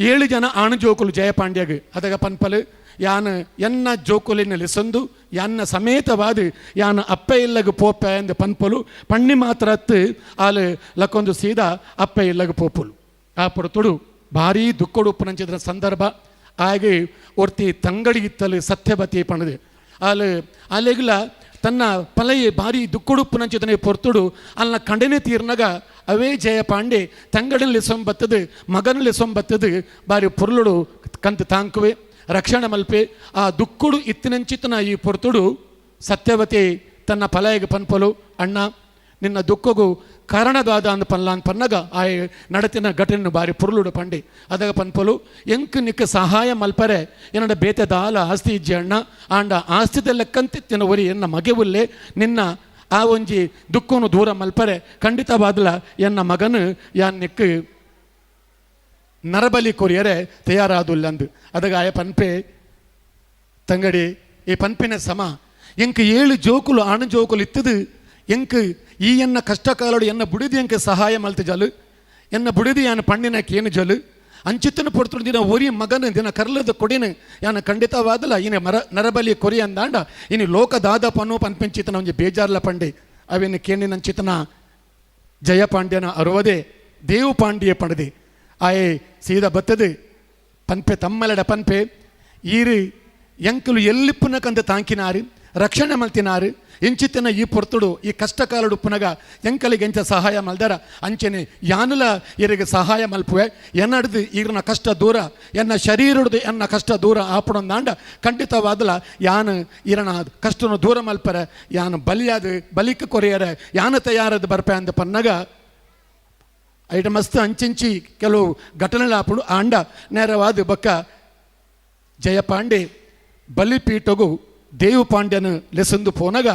7 ಜನ ಆಣು ಜೋಕುಲು ಜಯಪಾಂಡ್ಯಗ್ ಅದಗ ಪನ್ಪಲು ಯಾನು ಎನ್ನ ಜೋಕುಲಿನಲ್ಲಿ ಸಂದು ಯಾನ್ನ ಸಮೇತವಾದ ಯಾನು ಅಪ್ಪ ಇಲ್ಲಗ ಪೋಪೆ ಎಂದು ಪನ್ಪಲು ಪಣ್ಣಿ ಮಾತ್ರ ಅತ್ತು ಆಲು ಲಕ್ಕೊಂದು ಸೀದಾ ಅಪ್ಪ ಇಲ್ಲಗ ಪೋಪುಲು ಆ ಪೊರ್ತುಡು ಭಾರೀ ದುಃಖಡು ಉಪ್ಪುನಂಚಿದ್ರ ಸಂದರ್ಭ ಹಾಗೆ ಒರ್ತಿ ತಂಗಡಿ ಇತ್ತಲು ಸತ್ಯವತಿ ಪಣದು ಆಲು ಅಲೆಗ್ಲ ತನ್ನ ಪಲಯೆ ಭಾರಿ ದುಃಖಡುಪ್ಪುನಂಚಿದನೆ ಪೊರ್ತುಡು ಅಲ್ಲ ಕಂಡನೆ ತೀರ್ನಗ ಅವೇ ಜಯಪಾಂಡೆ ತಂಗಡಲ್ಲಿ ಸೊಂಬತ್ತದು ಮಗನಲ್ಲಿ ಸೊಂಬತ್ತದು ಬಾರಿ ಪೊರ್ಲುಡು ಕಂತು ತಾಂಕುವೆ ರಕ್ಷಣೆ ಮಲ್ಪೆ ಆ ದುಕ್ಕುಡು ಇತ್ತಿನಂಚಿತನ ಈ ಪೊರ್ತುಡು ಸತ್ಯವತಿ ತನ್ನ ಪಲಯಗೆ ಪನ್ಪಲು ಅಣ್ಣ ನಿನ್ನ ದುಃಖಗೂ ಕಾರಣದಾದ ಅಂದ ಪಲ್ಲ ಅಂದ ಪನ್ನಗ ಆ ನಡತಿನ ಘಟನೆ ಬಾರಿ ಪುರುಳುಡು ಪಂಡಿ ಅದಾಗ ಪನ್ಪಲು ಎಂಕ್ ನಿಕ್ಕ ಸಹಾಯ ಮಲ್ಪರೆ ಎನ್ನಡ ಬೇತೆ ದಾಲ ಆಸ್ತಿ ಇಜ್ಜಿ ಅಣ್ಣ ಆಂಡ ಆಸ್ತಿದ ಲೆಕ್ಕಂತಿತ್ತಿನ ಒರಿ ಎನ್ನ ಮಗೆವುಲ್ಲೆ ನಿನ್ನ ಆ ಒಂಜಿ ದುಃಖನು ದೂರ ಮಲ್ಪರೆ ಖಂಡಿತವಾದಲ ಎನ್ನ ಮಗನು ಯಾನ್ ನಿಕ್ ನರಬಲಿ ಕೊರಿಯರೆ ತಯಾರಾದುಲ್ಲಂದು ಅದಾಗ ಆಯ ಪನ್ಪೆ ತಂಗಡಿ ಈ ಪನ್ಪಿನ ಸಮ ಎಂಕ್ 7 ಜೋಕುಲು ಆಣು ಜೋಕುಲು ಇತ್ತದು ಎಂಕ್ ಈ ಎನ್ನ ಕಷ್ಟಕಾಲಡು ಎನ್ನ ಬುಡಿದಿ ಎಂಕ್ ಸಹಾಯ ಮಲ್ತ ಜಲು ಎನ್ನ ಬುಡಿದಿ ಯಾನು ಪಣ್ಣಿನ ಕೇನು ಜಲು ಅಂಚಿತ್ತನ ಪೊರ್ತುಡು ದಿನ ಒರಿ ಮಗನ ದಿನ ಕರ್ಲದ ಕೊಡಿನ ಯಾನ ಖಂಡಿತವಾದಲ ಇನಿ ಮರ ನರಬಲಿ ಕೊರಿ ಅಂದಾಂಡ ಇನಿ ಲೋಕದಾದ ಪನ್ನು ಪನ್ಪೆಂಚಿತನ ಒಂಜಿ ಬೇಜಾರ್ಲ ಪಂಡೆ ಅವೇನು ಕೇಣಿನಂಚಿತನ ಜಯಪಾಂಡ್ಯನ ಅರುವದೆ ದೇವು ಪಾಂಡ್ಯ ಪಂಡದೆ ಆಯೆ ಸೀದಾ ಬತ್ತದು ಪನ್ಪೆ ತಮ್ಮಲಡ ಪನ್ಪೆ ಈರು ಎಂಕಲು ಎಲ್ಲಿಪ್ಪುನಕಂದ ತಾಂಕಿನಾರು ರಕ್ಷಣೆ ಮಲ್ತಿನಾರು ಎಂಚಿತನ ಈ ಪೊರ್ತುಡು ಈ ಕಷ್ಟಕಾಲಡು ಪುನಗ ಎಂಕಲಿಗೆ ಎಂಚ ಸಹಾಯ ಮಲ್ದರ ಅಂಚನೆ ಯಾನುಲ ಇರಿಗೆ ಸಹಾಯ ಮಲ್ಪುವೆ ಎನ್ನಡ್ದು ಈಗಿನ ಕಷ್ಟ ದೂರ ಎನ್ನ ಶರೀರಡ್ದು ಎನ್ನ ಕಷ್ಟ ದೂರ ಆಪಡೊಂದಾಂಡ ಖಂಡಿತವಾದಲ ಯಾನು ಇರಣ ಕಷ್ಟನು ದೂರ ಮಲ್ಪರೆ ಯಾನು ಬಲಿಯಾದ ಬಲಿಕ ಕೊರಿಯರೆ ಯಾನು ತಯಾರದು ಬರ್ಪೆ ಅಂದ ಪನ್ನಗ ಐಟ ಮಸ್ತ್ ಅಂಚಿಂಚಿ ಕೆಲವು ಘಟನೆಗಳಾಪುಡು ಆಂಡ ನೇರವಾದ ಬಕ್ಕ ಜಯಪಾಂಡೆ ಬಲಿಪೀಠಗು ದೇವುಪಾಂಡ್ಯನು ಲೆಸಂದು ಪೋನಗ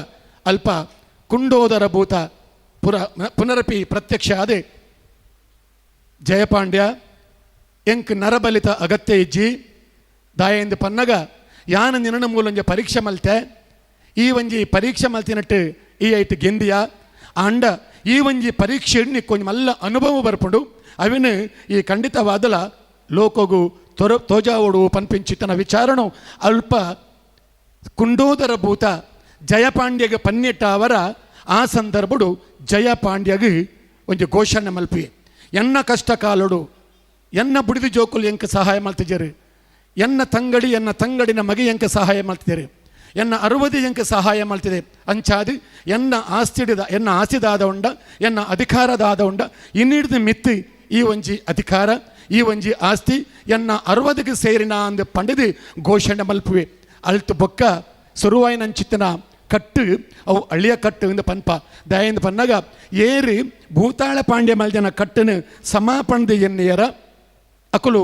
ಅಲ್ಪ ಕುಂಡೋದರ ಭೂತ ಪುನರಪಿ ಪ್ರತ್ಯಕ್ಷ ಆದೆ ಜಯಪಾಂಡ್ಯ ಎಂಕ್ ನರಬಲಿತ ಅಗತ್ಯ ಇಜ್ಜಿ ದಾಯೆಂದು ಪನ್ನಗ ಯಾನ ನಿನ್ನ ಮೂಲಂಜ ಪರೀಕ್ಷೆ ಮಲ್ತೆ ಈ ಒಂಜಿ ಪರೀಕ್ಷೆ ಮಲ್ತಿನಟ್ಟು ಈ ಐಟ್ ಗೆಂದಿಯ ಆಂಡ ಈ ಒಂಜಿ ಪರೀಕ್ಷೆ ಕೊಂಚ ಮಲ್ಲ ಅನುಭವ ಬರ್ಪುಂಡು ಅವಿನ ಈ ಖಂಡಿತವಾದಲ ಲೋಕಗು ತೋಜಾವೋಡು ಪನ್ಪಿಂಚಿತನ ವಿಚಾರಣು ಅಲ್ಪ ಕುಂಡೋದರ ಭೂತ ಜಯಪಾಂಡ್ಯಗೆ ಪನ್ನೆಟ್ಟ ಅವರ ಆ ಸಂದರ್ಭಡು ಜಯಪಾಂಡ್ಯಗೆ ಒಂಜಿ ಘೋಷಣೆ ಮಲ್ಪಿ ಎನ್ನ ಕಷ್ಟ ಕಾಲಡು ಎನ್ನ ಬುಡಿದು ಜೋಕುಲು ಎಂಕ ಸಹಾಯ ಮಲ್ತಿಜರು ಎನ್ನ ತಂಗಡಿ ಎನ್ನ ತಂಗಡಿನ ಮಗೆ ಎಂಕ ಸಹಾಯ ಮಲ್ತಿದ್ದಾರೆ ಎನ್ನ ಅರುವದಿ ಎಂಕ ಸಹಾಯ ಮಲ್ತಿದೆ ಅಂಚಾದಿ ಎನ್ನ ಆಸ್ತಿಡಿದ ಎನ್ನ ಆಸ್ತಿದಾದ ಉಂಡ ಎನ್ನ ಅಧಿಕಾರದಾದ ಉಂಡ ಇನ್ನಿಡಿದ ಮಿತ್ತಿ ಈ ಒಂಜಿ ಅಧಿಕಾರ ಈ ಒಂಜಿ ಆಸ್ತಿ ಎನ್ನ 60ಗೆ ಸೇರಿನ ಅಂದ್ ಪಂಡದು ಘೋಷಣೆ ಮಲ್ಪುವೆ. ಅಲ್ತು ಬೊಕ್ಕ ಸುರುವಾಯಿನಂಚಿತ್ತನ ಕಟ್ಟು ಅವು ಅಳಿಯ ಕಟ್ಟು ಇಂದ ಪನ್ಪ ದಯಿಂದ ಪನ್ನಗ ಏರು ಭೂತಾಳ ಪಾಂಡ್ಯ ಮಲ್ದನ ಕಟ್ಟನು ಸಮಾಪಣದ ಎನ್ನಿಯರ ಅಕುಲು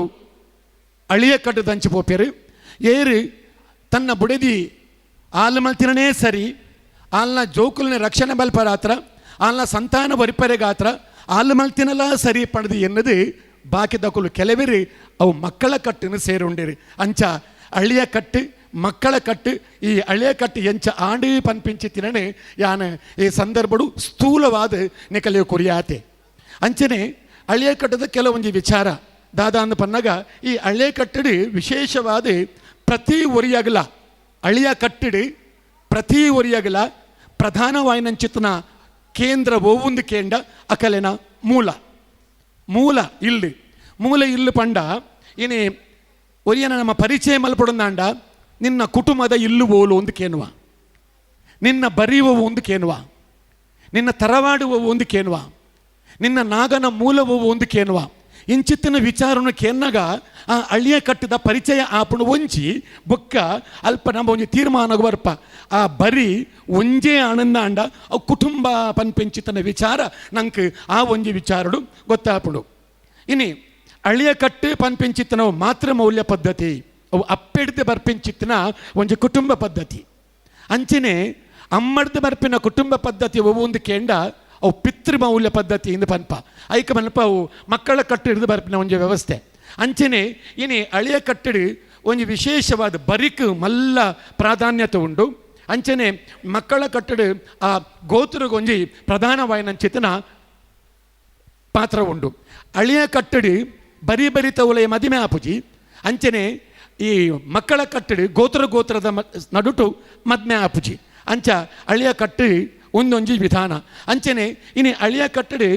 ಅಳಿಯ ಕಟ್ಟು ದಂಚು ಪೋಪೇರು. ಏರು ತನ್ನ ಬುಡದಿ ಆಲು ಮಲ್ತಿನೇ ಸರಿ ಆಲ್ನ ಜೋಕುಲ್ನ ರಕ್ಷಣೆ ಬಲ್ಪರಾತ್ರ ಆಲ್ನ ಸಂತಾನ ವರಿಪರೆಗಾತ್ರ ಆಲು ಮಲ್ತಿನಲ ಸರಿ ಪಣದು ಎನ್ನದು ಬಾಕಿದಕುಲು ಕೆಲವರು ಅವು ಮಕ್ಕಳ ಕಟ್ಟನ್ನು ಸೇರುಂಡಿರು. ಅಂಚ ಅಳಿಯ ಕಟ್ಟು ಮಕ್ಕಳ ಕಟ್ಟು ಈ ಅಳಿಯ ಕಟ್ಟು ಎಂಚ ಆಂಡಿ ಪನ್ಪಿಂಚಿ ತಿನನೆ ಯಾನ ಈ ಸಂದರ್ಭಡು ಸ್ಥೂಲವಾದ ನಿಕಲಿಯ ಕುರಿಯಾತೆ. ಅಂಚನೆ ಅಳಿಯ ಕಟ್ಟದ ಕೆಲವೊಂದು ವಿಚಾರ ದಾದಾ ಅಂದ ಪನ್ನಾಗ ಈ ಅಳಿಯ ಕಟ್ಟಡಿ ವಿಶೇಷವಾದ ಪ್ರತಿ ಒರಿಯಾಗಲ ಅಳಿಯ ಕಟ್ಟಡಿ ಪ್ರತಿ ಒರಿಯಾಗಲ ಪ್ರಧಾನವಾಯಿನಂಚಿತನ ಕೇಂದ್ರ ಒವ್ವೊಂದು ಕೇಂದ್ರ ಅಕಲೆನ ಮೂಲ ಮೂಲ ಇಲ್ಲಿ ಮೂಲ ಇಲ್ಲಿ ಪಂಡ ಇನಿ ಒರಿಯನ ನಮ್ಮ ಪರಿಚಯ ಮಲ್ಪಡಂದಾಂಡ ನಿನ್ನ ಕುಟುಂಬದ ಇಲ್ಲು ಓಲು ಒಂದು ಕೇನುವ, ನಿನ್ನ ಬರೆಯುವ ಒಂದು ಕೇನುವ, ನಿನ್ನ ತರವಾಡುವ ಒಂದು ಕೇನುವ, ನಿನ್ನ ನಾಗನ ಮೂಲವು ಒಂದು ಕೇನುವ, ಇಂಚಿತ್ತಿನ ವಿಚಾರನು ಕೇನ್ನಾಗ ಆ ಅಳಿಯ ಕಟ್ಟಿದ ಪರಿಚಯ ಆಪುಣು ಒಂಜಿ ಬೊಕ್ಕ ಅಲ್ಪ ನಮ್ಮ ಒಂಜಿ ತೀರ್ಮಾನ ಬರ್ಪ ಆ ಬರಿ ಒಂಜೇ ಆನಂದಾಂಡ ಆ ಕುಟುಂಬ ಪನ್ಪೆಂಚಿತನ ವಿಚಾರ ನಂಗೆ ಆ ಒಂಜಿ ವಿಚಾರಡು ಗೊತ್ತಾಪುಡು. ಇನಿ ಅಳಿಯ ಕಟ್ಟು ಪನ್ಪೆಂಚಿತ್ತನವು ಮಾತೃಮೌಲ್ಯ ಪದ್ಧತಿ, ಅವು ಅಪ್ಪೆಡ್ದು ಬರ್ಪಿಂಚಿತ್ತಿನ ಒಂಜಿ ಕುಟುಂಬ ಪದ್ಧತಿ. ಅಂಚನೆ ಅಮ್ಮಡ್ದು ಬರ್ಪಿನ ಕುಟುಂಬ ಪದ್ಧತಿ ಒವ್ವೊಂದು ಕೇಂಡ ಅವು ಪಿತೃಮೌಲ್ಯ ಪದ್ಧತಿ ಇಂದು ಪನ್ಪ ಐಕ ಪನ್ಪ ಅವು ಮಕ್ಕಳ ಕಟ್ಟು ಹಿಡಿದು ಬರ್ಪಿನ ಒಂಜಿ ವ್ಯವಸ್ಥೆ. ಅಂಚನೆ ಇನಿ ಅಳಿಯ ಕಟ್ಟಡಿ ಒಂಜಿ ವಿಶೇಷವಾದ ಬರಿಕು ಮಲ್ಲ ಪ್ರಾಧಾನ್ಯತೆ ಉಂಡು. ಅಂಚನೆ ಮಕ್ಕಳ ಕಟ್ಟಡಿ ಆ ಗೋತ್ರಗೊಂಜಿ ಪ್ರಧಾನವಾಯಿನಂಚಿತನ ಪಾತ್ರ ಉಂಡು. ಅಳಿಯ ಕಟ್ಟಡಿ ಬರಿ ಬರಿತ ಉಲಯ ಮದಿಮೆ ಆಪುಜಿ. ಅಂಚನೆ ಈ ಮಕ್ಕಳ ಕಟ್ಟಡಿ ಗೋತ್ರ ಗೋತ್ರದ ನಡುಟು ಮದ್ಮೆ ಆಪುಜಿ. ಅಂಚ ಅಳಿಯ ಕಟ್ಟಿ ಒಂದೊಂಜಿ ವಿಧಾನ. ಅಂಚನೆ ಇನಿ ಅಳಿಯ ಕಟ್ಟಡಿ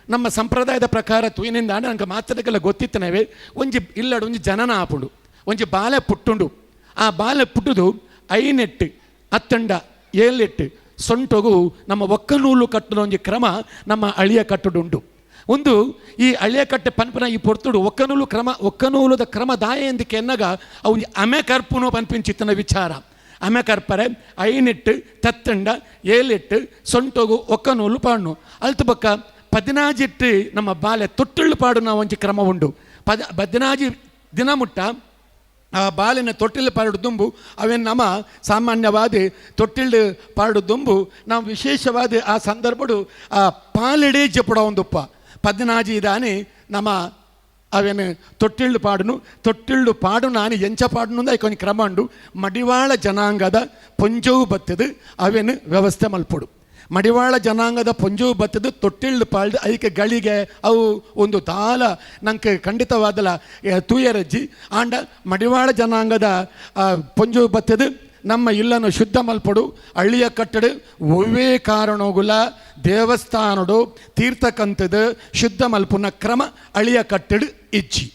ನಮ್ಮ ಸಂಪ್ರದಾಯದ ಪ್ರಕಾರ ತೂಯಿನಿಂದ ನಂಗೆ ಮಾತ್ರಕ್ಕೆಲ್ಲ ಗೊತ್ತಿತ್ತನವೇ ಒಂಜಿ ಇಲ್ಲಡು ಒಂಜಿ ಜನನ ಆಪುಂಡು, ಒಂಜಿ ಬಾಲೆ ಪುಟ್ಟುಂಡು. ಆ ಬಾಲೆ ಪುಟ್ಟುದು 5 8 7 ಸೊಂಟೊಗು ನಮ್ಮ ಒಕ್ಕನೂಲು ಕಟ್ಟುವ ಒಂಜಿ ಕ್ರಮ ನಮ್ಮ ಅಳಿಯ ಕಟ್ಟುಡುಂಡು. ಒಂದು ಈ ಅಳಿಯ ಕಟ್ಟೆ ಪನ್ಪನ ಈ ಪೊರ್ತುಡು ಒಕ್ಕನೂಲು ಕ್ರಮ ಒಕ್ಕನೂಲದ ಕ್ರಮ ದಾಯ ಎಂದು ಕೆನ್ನಗ ಅವು ಅಮೆ ಕರ್ಪುನು ಪನ್ಪಿಂಚಿತ್ತನ ವಿಚಾರ. ಅಮೆ ಕರ್ಪರೆ 5 8 7 ಸೊಂಟೊಗು ಒಕ್ಕನೂಲು ಪಾಡ್ನು. ಅಲ್ತು ಬೊಕ್ಕ 14 ನಮ್ಮ ಬಾಲೆ ತೊಟ್ಟಿಳ್ಳು ಪಾಡುನ ಒಂಜಿ ಕ್ರಮ ಉಂಡು. 14 ದಿನ ಮುಟ್ಟ ಆ ಬಾಲಿನ ತೊಟ್ಟಿಲು ಪಾಡು ದುಂಬು ಅವೇನು ನಮ್ಮ ಸಾಮಾನ್ಯವಾದ ತೊಟ್ಟಿಲು ಪಾಡು ದುಂಬು ನಾವು ವಿಶೇಷವಾದ ಆ ಸಂದರ್ಭಡು ಆ ಪಾಲೆಡೆ ಜಪುಡ ಒಂದುಪ್ಪ 14 ಇದಾನೆ ನಮ್ಮ ಅವೇನು ತೊಟ್ಟಿಳ್ಳು ಪಾಡುನು. ತೊಟ್ಟಿಳ್ಳು ಪಾಡು ನಾನು ಎಂಚ ಪಾಡುನು ಅಂದ ಕೊಂಚ ಕ್ರಮ ಉಂಡು. ಮಡಿವಾಳ ಜನಾಂಗದ ಪೊಂಜೋವು ಬತ್ತದು ಅವೇನು ವ್ಯವಸ್ಥೆ ಮಲ್ಪೊಡು. ಮಡಿವಾಳ ಜನಾಂಗದ ಪೊಂಜೋವು ಬತ್ತದು ತೊಟ್ಟಿಳ್ಳು ಪಾಳ್ದು ಐಕೆ ಗಳಿಗೆ ಅವು ಒಂದು ದಾಲ ನಂಗೆ ಖಂಡಿತವಾದಲ ತೂಯರಜ್ಜಿ ಆಂಡ ಮಡಿವಾಳ ಜನಾಂಗದ ಪೊಂಜೋವು ಬತ್ತದು ನಮ್ಮ ಇಲ್ಲನ್ನು ಶುದ್ಧ ಮಲ್ಪಡು. ಅಳ್ಳಿಯ ಕಟ್ಟಡು ಒವ್ವೇ ಕಾರಣೋಗುಲ ದೇವಸ್ಥಾನಡು ತೀರ್ಥಕಂತದ ಶುದ್ಧ ಮಲ್ಪುನ ಕ್ರಮ ಅಳಿಯ ಕಟ್ಟಡು ಇಜ್ಜಿ.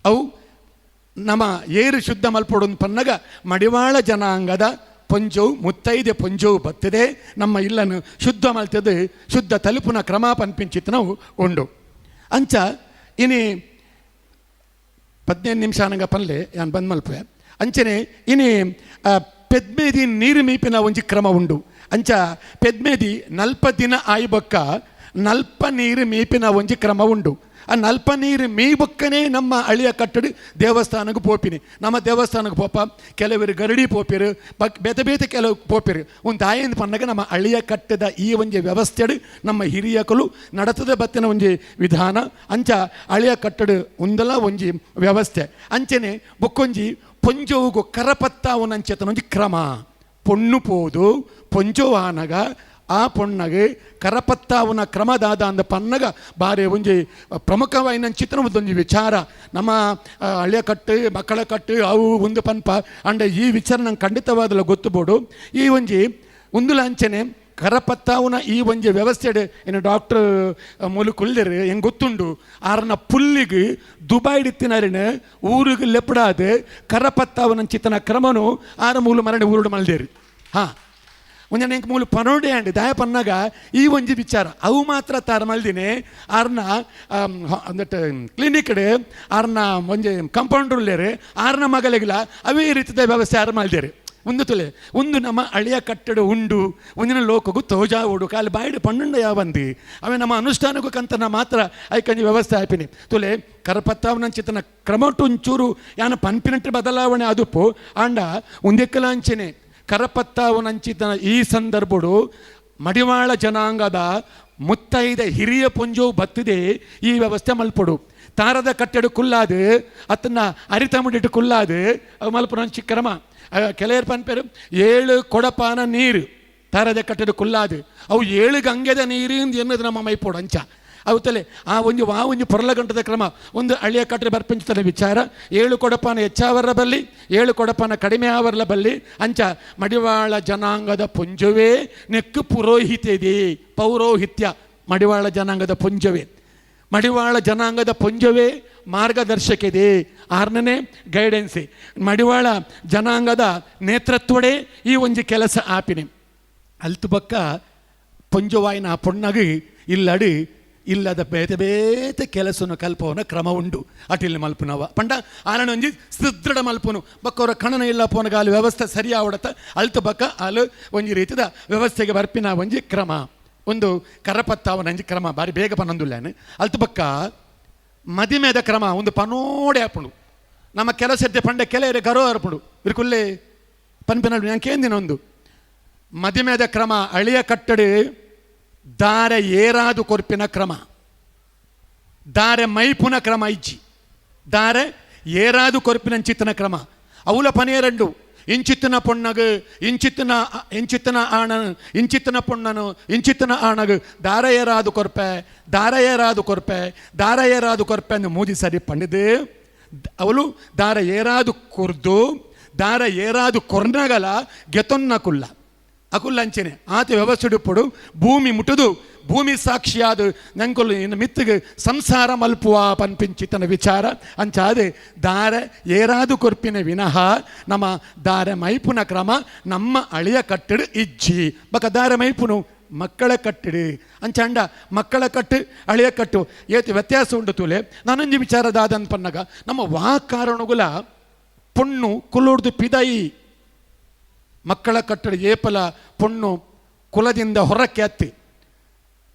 ಅವು ನಮ್ಮ ಏರು ಶುದ್ಧ ಮಲ್ಪಡು ಪನ್ನಗ ಮಡಿವಾಳ ಜನಾಂಗದ ಪೊಂಜೋವು ಮುತ್ತೈದೆ ಪೊಂಜೋವು ಬತ್ತದೆ ನಮ್ಮ ಇಲ್ಲನ್ನು ಶುದ್ಧ ಮಲ್ತದು ಶುದ್ಧ ತಲುಪುನ ಕ್ರಮ ಪನ್ಪಿಂಚಿತ್ತು ನಾವು ಉಂಡು. ಅಂಚ ಇನಿ 15 ನಿಮಿಷ ಅನಂಗ ಪನ್ಲೆ ಯಾನ್ ಬಂದ್ ಮಲ್ಪೆ. ಅಂಚನೆ ಇನಿ ಪೆದ್ಮೇದಿ ನೀರು ಮೀಪಿನ ಒಂಜಿ ಕ್ರಮ ಉಂಡು. ಅಂಚ ಪೆದ್ಮೇದಿ 40 ದಿನ ಆಯ್ಬೊಕ್ಕ 40 ನೀರು ಮೀಪಿನ ಒಂಜಿ ಕ್ರಮ ಉಂಡು. ಆ 40 ನೀರು ಮೀಬೊಕ್ಕನೇ ನಮ್ಮ ಅಳಿಯ ಕಟ್ಟಡಿ ದೇವಸ್ಥಾನಕ್ಕೆ ಪೋಪಿನಿ. ನಮ್ಮ ದೇವಸ್ಥಾನಕ್ಕೆ ಪೋಪ ಕೆಲವರು ಗರಡಿ ಪೋಪಿರು ಬೇತೆ ಬೇತೆ ಕೆಲವು ಪೋಪಿರು. ಒಂದು ತಾಯಿಂದ ಪನ್ನಗ ನಮ್ಮ ಅಳಿಯ ಕಟ್ಟದ ಈ ಒಂಜಿ ವ್ಯವಸ್ಥೆಡು ನಮ್ಮ ಹಿರಿಯಕಲು ನಡತದ ಬತ್ತಿನ ಒಂಜಿ ವಿಧಾನ. ಅಂಚ ಅಳಿಯ ಕಟ್ಟಡು ಒಂದಲ ಒಂಜಿ ವ್ಯವಸ್ಥೆ. ಅಂಚನೆ ಬೊಕ್ಕೊಂಜಿ ಪೊಂಜೋವುಗು ಕರಪತ್ತಾವನಂಚೆತನ ಒಂಜಿ ಕ್ರಮ. ಪೊಣ್ಣು ಪೋದು ಪೊಂಜೋವಾನಗ ಆ ಪೊಣ್ಣಗೆ ಕರಪತ್ತಾವನ ಕ್ರಮದಾದ ಅಂದ ಪನ್ನಗ ಬಾರಿ ಒಂಜಿ ಪ್ರಮುಖವಾಯಿನ ಚಿತ್ರ ಒಂಜಿ ವಿಚಾರ. ನಮ್ಮ ಹಳ್ಳಿಯ ಕಟ್ಟು ಮಕ್ಕಳ ಕಟ್ಟು ಅವು ಒಂದು ಪನ್ಪ ಅಂಡ ಈ ವಿಚಾರ ನಂಗೆ ಖಂಡಿತವಾದಲ್ಲ ಗೊತ್ತುಬೋಡು. ಈ ಒಂಜಿ ಉಂದುಲಾಂಚನೆ ಕರಪತ್ತಾವನ ಈ ಒಂಜಿ ವ್ಯವಸ್ಥೆ ಏನು ಡಾಕ್ಟ್ರ್ ಮೂಲ ಕುಲ್ದಿರು ಹೆಂಗೆ ಗೊತ್ತುಂಡು ಆರನ ಪುಲ್ಲಿಗೆ ದುಬಾಯ್ಡಿತ್ತಿನರಿನ ಊರಿಗೆ ಲೆಪ್ಪಡಾದ ಕರಪತ್ತಾವನ ಚಿತ್ತನ ಕ್ರಮನು ಆರ ಮೂಲ ಮರಣ ಊರುಡು ಮಲ್ದೇರಿ. ಹಾಂ ಒಂಜನೆ ಎಂಕ್ ಮೂಲು ಪನೋಡೆ ಅಂಡ್ ದಾಯ ಪನ್ನಗ ಈ ಒಂಜಿ ವಿಚಾರ ಅವು ಮಾತ್ರ ತಾರ ಮಲ್ದಿನಿ ಆರ್ನ ಅಂದಟ್ ಕ್ಲಿನಿಕ್ ಆರ್ನ ಒಂಜಿ ಕಂಪೌಂಡರ್ ಉಲ್ಲೇರು ಆರ್ನ ಮಗಲಿಗಿಲ್ಲ ಅವೇ ರೀತಿದ ವ್ಯವಸ್ಥೆ ಆರ್ ಮಲ್ದೇರು. ಒಂದು ತುಲೆ ಒಂದು ನಮ್ಮ ಅಳಿಯ ಕಟ್ಟಡ ಉಂಡು ಒಂದಿನ ಲೋಕಗೂ ತೋಜಾ ಉಡು ಕಾಲು ಬಾಯಿಡು ಪನ್ನೆಂಡು ಯಾವಂದು ಅವೇ ನಮ್ಮ ಅನುಷ್ಠಾನಕ್ಕೂ ಕಂತನ ಮಾತ್ರ ಐಕಂಜಿ ವ್ಯವಸ್ಥೆ ಆಯ್ಪಿನಿ ತುಲೆ ಕರಪತ್ತಾವನಂಚಿತನ ಕ್ರಮಟು ಒಂಚೂರು ಯಾನ ಪನ್ಪಿನಟ್ಟು ಬದಲಾವಣೆ ಅದುಪು ಆಂಡ ಒಂದೆಕ್ಕಲಾಂಚನೆ ಕರಪತ್ತಾವನಂಚಿತನ ಈ ಸಂದರ್ಭಡು ಮಡಿವಾಳ ಜನಾಂಗದ ಮುತ್ತೈದ ಹಿರಿಯ ಪೊಂಜೋ ಬತ್ತಿದೆ ಈ ವ್ಯವಸ್ಥೆ ಮಲ್ಪಡು ತಾರದ ಕಟ್ಟಡ ಕುಲ್ಲಾದು ಅತ್ತನ್ನ ಅರಿತಮುಡಿಟ್ಟು ಕುಲ್ಲಾದು ಅವು ಮಲ್ಪುನಂಚಿ ಕ್ರಮ. ಕೆಲವರು ಪನ್ಪೇರು 7 ಕೊಡಪಾನ ನೀರು ತಾರದ ಕಟ್ಟಡ ಕುಲ್ಲಾದು ಅವು 7 ಗಂಗೆದ ನೀರು ಎನ್ನದು ನಮ್ಮ ಮೈಪೋಡು ಅಂಚ ಅವು ತಲೆ ಆ ಒಂಜಿ ವಾ ಒಂಜಿ ಪೊರಲ ಗಂಟದ ಕ್ರಮ ಒಂದು ಅಳಿಯ ಕಟ್ಟಡ ಬರ್ಪಂಚತನ ವಿಚಾರ 7 ಕೊಡಪಾನ ಹೆಚ್ಚಾವರ ಬಲ್ಲಿ 7 ಕೊಡಪಾನ ಕಡಿಮೆ ಆವರಲ ಬಲ್ಲಿ ಅಂಚ ಮಡಿವಾಳ ಜನಾಂಗದ ಪುಂಜವೇ ನೆಕ್ಕು ಪುರೋಹಿತಿದೆ ಪೌರೋಹಿತ್ಯ ಮಡಿವಾಳ ಜನಾಂಗದ ಪುಂಜವೇ ಮಡಿವಾಳ ಜನಾಂಗದ ಪುಂಜವೇ ಮಾರ್ಗದರ್ಶಕಿದೆ ಆರನೇ ಗೈಡೆನ್ಸಿ ಮಡಿವಾಳ ಜನಾಂಗದ ನೇತೃತ್ವಡೇ ಈ ಒಂಜಿ ಕೆಲಸ ಆಪಿನಿ ಅಲ್ತು ಬಕ್ಕ ಪೊಂಜವಾಯಿನ ಪೊಣ್ಣಗಿ ಇಲ್ಲಡಿ ಇಲ್ಲದ ಬೇತೆ ಬೇತೆ ಕೆಲಸನು ಕಲ್ಪವನ ಕ್ರಮ ಉಂಡು ಅಟಿಲ್ ಮಲ್ಪುನವ ಪಂಡ ಆಲನೊಂಜಿ ಸುದೃಢ ಮಲ್ಪುನು ಬಕ್ಕವರ ಕಣನ ಇಲ್ಲ ಪೋನಗಾಲು ವ್ಯವಸ್ಥೆ ಸರಿಯಾವಡತ ಅಲ್ತು ಬಕ್ಕ ಆಲು ಒಂಜಿ ರೀತಿದ ವ್ಯವಸ್ಥೆಗೆ ಬರ್ಪಿನ ಒಂಜಿ ಕ್ರಮ ಒಂದು ಕರಪತ್ತಾವನಂಜಿ ಕ್ರಮ ಬಾರಿ ಬೇಗ ಪನ್ನೊಂದುಲ್ಲಾನು ಅಲ್ತು ಬಕ್ಕ ಮದಿಮೆದ ಕ್ರಮ ಒಂದು ಪನೋಡೆ ಆಪುಂಡು ನಮ್ಮ ಕೆಲಸ ಪಂಡ ಕೆಲವರೆ ಗರೋ ಅರ್ಪುಂಡು ಇರ್ಕುಲ್ಲೇ ಪನ್ಪಿನ ಕೇಂದಿನ ಒಂದು ಮದಿಮೆದ ಕ್ರಮ ಅಳಿಯ ಕಟ್ಟಡಿ ದಾರೆ ಏರಾದು ಕೊರ್ಪಿನ ಕ್ರಮ ದಾರೆ ಮೈಪುನ ಕ್ರಮ ಇಜ್ಜಿ ದಾರೆ ಏರಾದು ಕೊರ್ಪಿನ ಚಿತ್ತನ ಕ್ರಮ ಅವುಲ ಪನೇರಂಡು ಇಂಚಿತ್ತನ ಪೊಣ್ಣಗು ಇಂಚಿತ್ತನ ಇಂಚಿತ್ತನ ಆಣ ಇಂಚಿತ್ತನ ಪೊಣ್ಣನು ಇಂಚಿತ್ತನ ಆಣಗು ದಾರ ಏರಾದು ಕೊರ್ಪೆ ದಾರ ಏರಾದು ಕೊರ್ಪೆ ದಾರ ಏರಾದು ಕೊರ್ಪೆ ಅಂದು ಮೂಜಿ ಸರಿ ಪಂಡಿದು ಅವಳು ದಾರ ಏರಾದು ಕೊರ್ದು ದಾರ ಏರಾದು ಕೊರ್ನಗಲ ಗೆತೊನ್ನ ಕುಲ್ಲ ಅಕುಲ್ಲಂಚನೆ ಆತ ವ್ಯವಸ್ಥೆಡುಪ್ಪಡು ಭೂಮಿ ಮುಟ್ಟುದು ಭೂಮಿ ಸಾಕ್ಷಿಯಾದ ನಂಕೊಲ್ಲು ಇನ್ನು ಮಿತ್ತಿಗೆ ಸಂಸಾರ ಮಲ್ಪುವ ಪನ್ಪಿಂಚಿತನ ವಿಚಾರ ಅಂಚಾದೆ ದಾರ ಏರಾದು ಕೊರ್ಪಿನ ವಿನಃ ನಮ್ಮ ದಾರ ಮೈಪುನ ಕ್ರಮ ನಮ್ಮ ಅಳಿಯ ಕಟ್ಟಡು ಇಜ್ಜಿ ಬಕ ದಾರ ಮೈಪುನು ಮಕ್ಕಳ ಕಟ್ಟಡು ಅಂಚಂಡ ಮಕ್ಕಳ ಕಟ್ಟು ಅಳಿಯ ಕಟ್ಟು ಏತಿ ವ್ಯತ್ಯಾಸ ಉಂಟು ತೂಲೆ ನಾನೊಂಜಿ ವಿಚಾರದಾದ ಪನ್ನಗ ನಮ್ಮ ವಾಕಾರಣಗುಲ ಪೊಣ್ಣು ಕುಲೋಡ್ದು ಪಿದಾಯಿ ಮಕ್ಕಳ ಕಟ್ಟಡ ಏಪಲ ಪೊಣ್ಣು ಕುಲದಿಂದ ಹೊರಕ್ಕೆ ಅತ್ತಿ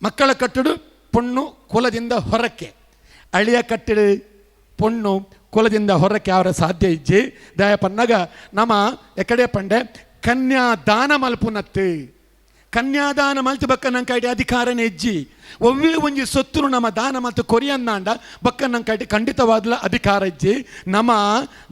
ಮಕ್ಕಳ ಕಟ್ಟಡು ಪೊಣ್ಣು ಕುಲದಿಂದ ಹೊರಕ್ಕೆ ಅಳಿಯ ಕಟ್ಟಡ ಪೊಣ್ಣು ಕುಲದಿಂದ ಹೊರಕ್ಕೆ ಅವರ ಸಾಧ್ಯ ಇಜ್ಜಿ ದಯಪನ್ನಗ ನಮ್ಮ ಎಕಡೆ ಪಂಡೆ ಕನ್ಯಾದಾನ ಮಲ್ಪುನತ್ತು ಕನ್ಯಾದಾನ ಮಲ್ತು ಬಕ್ಕ ನಂಗೆ ಕೈಟಿ ಅಧಿಕಾರನೇ ಇಜ್ಜಿ ಒವ್ವೇ ಒಂಜಿ ಸೊತ್ತುನು ನಮ್ಮ ದಾನ ಮಲ್ತು ಕೊರಿಯನ್ನಾಂಡ ಬಕ್ಕ ನಂಗೆ ಕೈಟಿ ಖಂಡಿತವಾದ್ಲ ಅಧಿಕಾರ ಇಜ್ಜಿ ನಮ್ಮ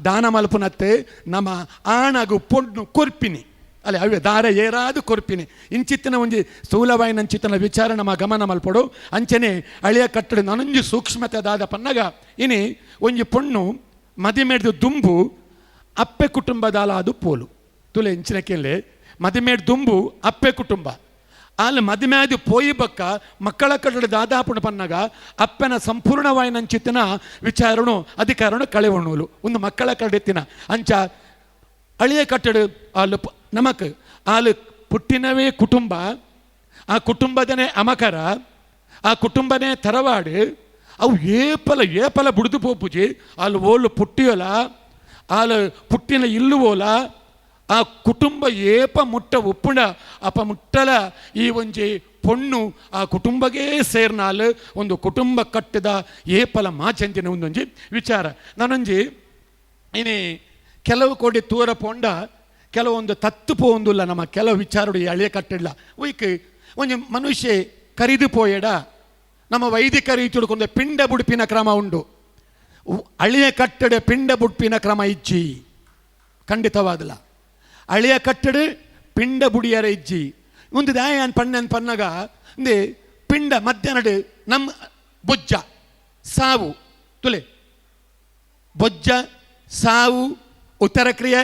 ದಾನ ಮಲ್ಪುನತ್ತೆ ನಮ್ಮ ಆಣಗು ಪೊಣ್ಣು ಕೊರ್ಪಿನಿ ಅಲ್ಲೇ ಅವೇ ದಾರ ಏರಾದು ಕೊರ್ಪಿನಿ ಇಂಚಿತ್ತಿನ ಒಂಜಿ ಸ್ಥೂಲವಾಯಿನಂಚಿತ್ತನ ವಿಚಾರ ನಮ್ಮ ಗಮನ ಮಲ್ಪಡು ಅಂಚನೆ ಅಳಿಯ ಕಟ್ಟಡ ನಾನೊಂಜಿ ಸೂಕ್ಷ್ಮತೆ ದಾದ ಪನ್ನಗ ಇನಿ ಒಂಜಿ ಪೊಣ್ಣು ಮದಿಮೇಡ್ದು ದುಂಬು ಅಪ್ಪೆ ಕುಟುಂಬದಾಲ ಅದು ಪೋಲು ತುಲೆ ಇಂಚಿನ ಕೇಳಿ ಮದಿಮೇಡ್ ದುಂಬು ಅಪ್ಪೆ ಕುಟುಂಬ ಅಲ್ಲಿ ಮದಿಮ್ಯಾದಿ ಪೋಯಿ ಬಕ್ಕ ಮಕ್ಕಳ ಕಟ್ಟಡ ದಾದಾಪುಣ ಪನ್ನಗ ಅಪ್ಪನ ಸಂಪೂರ್ಣವಾಯಿನಂಚಿತ್ತಿನ ವಿಚಾರಣು ಅಧಿಕಾರನು ಕಳೆವಣ್ಣುಲು ಒಂದು ಮಕ್ಕಳ ಕಡೆತ್ತಿನ ಅಂಚ ಅಳಿಯ ಕಟ್ಟಡ ಆಲು ನಮಕ್ ಆಲು ಪುಟ್ಟಿನವೇ ಕುಟುಂಬ ಆ ಕುಟುಂಬದನೇ ಅಮಕರ ಆ ಕುಟುಂಬನೇ ತರವಾಡು ಅವು ಏಪಲ ಏಪಲ ಬುಡ್ದು ಪೋಪುಜಿ ಆಲು ಓಲು ಪುಟ್ಟಿಯೋಲ ಆಲು ಪುಟ್ಟಿನ ಇಲ್ಲುವೋಲ ಆ ಕುಟುಂಬ ಏಪ ಮುಟ್ಟ ಉಪ್ಪುಣ ಅಪ ಮುಟ್ಟಲ ಈ ಒಂಜಿ ಪೊಣ್ಣು ಆ ಕುಟುಂಬಗೇ ಸೇರ್ನಾಲ್ ಒಂದು ಕುಟುಂಬ ಕಟ್ಟಿದ ಏಪಲ ಮಾಚಂಜಿನ ಒಂದೊಂಜಿ ವಿಚಾರ. ನಾನೊಂಜಿ ಇನಿ ಕೆಲವು ಕೋಟಿ ತೂರ ಪೋಂಡ ಕೆಲವೊಂದು ತತ್ತು ಪೋಂದುಲ್ಲ ನಮ್ಮ ಕೆಲವು ವಿಚಾರಡು ಈ ಅಳಿಯ ಕಟ್ಟಿಲ್ಲ ಒಯ್ಕ್ ಒಂಜಿ ಮನುಷ್ಯ ಕರಿದು ಪೋಯಡ ನಮ್ಮ ವೈದಿಕ ರೀತಿಕೊಂಡು ಪಿಂಡ ಬುಡುಪಿನ ಕ್ರಮ ಉಂಡು. ಅಳಿಯ ಕಟ್ಟಡೆ ಪಿಂಡ ಬುಡುಪಿನ ಕ್ರಮ ಇಜ್ಜಿ ಖಂಡಿತವಾದಲ್ಲ. ಅಳಿಯ ಕಟ್ಟಡೆ ಪಿಂಡ ಬುಡಿಯರ ಇಜ್ಜಿ ಒಂದು ದಾಯನ್ ಪಣ್ಣನ್ ಪನ್ನಗ ಒಂದೇ ಪಿಂಡ ಮಧ್ಯಾಹ್ನಡು ನಮ್ಮ ಬೊಜ್ಜ ಸಾವು ತುಲೆ ಬೊಜ್ಜ ಸಾವು ಉತ್ತರ ಕ್ರಿಯೆ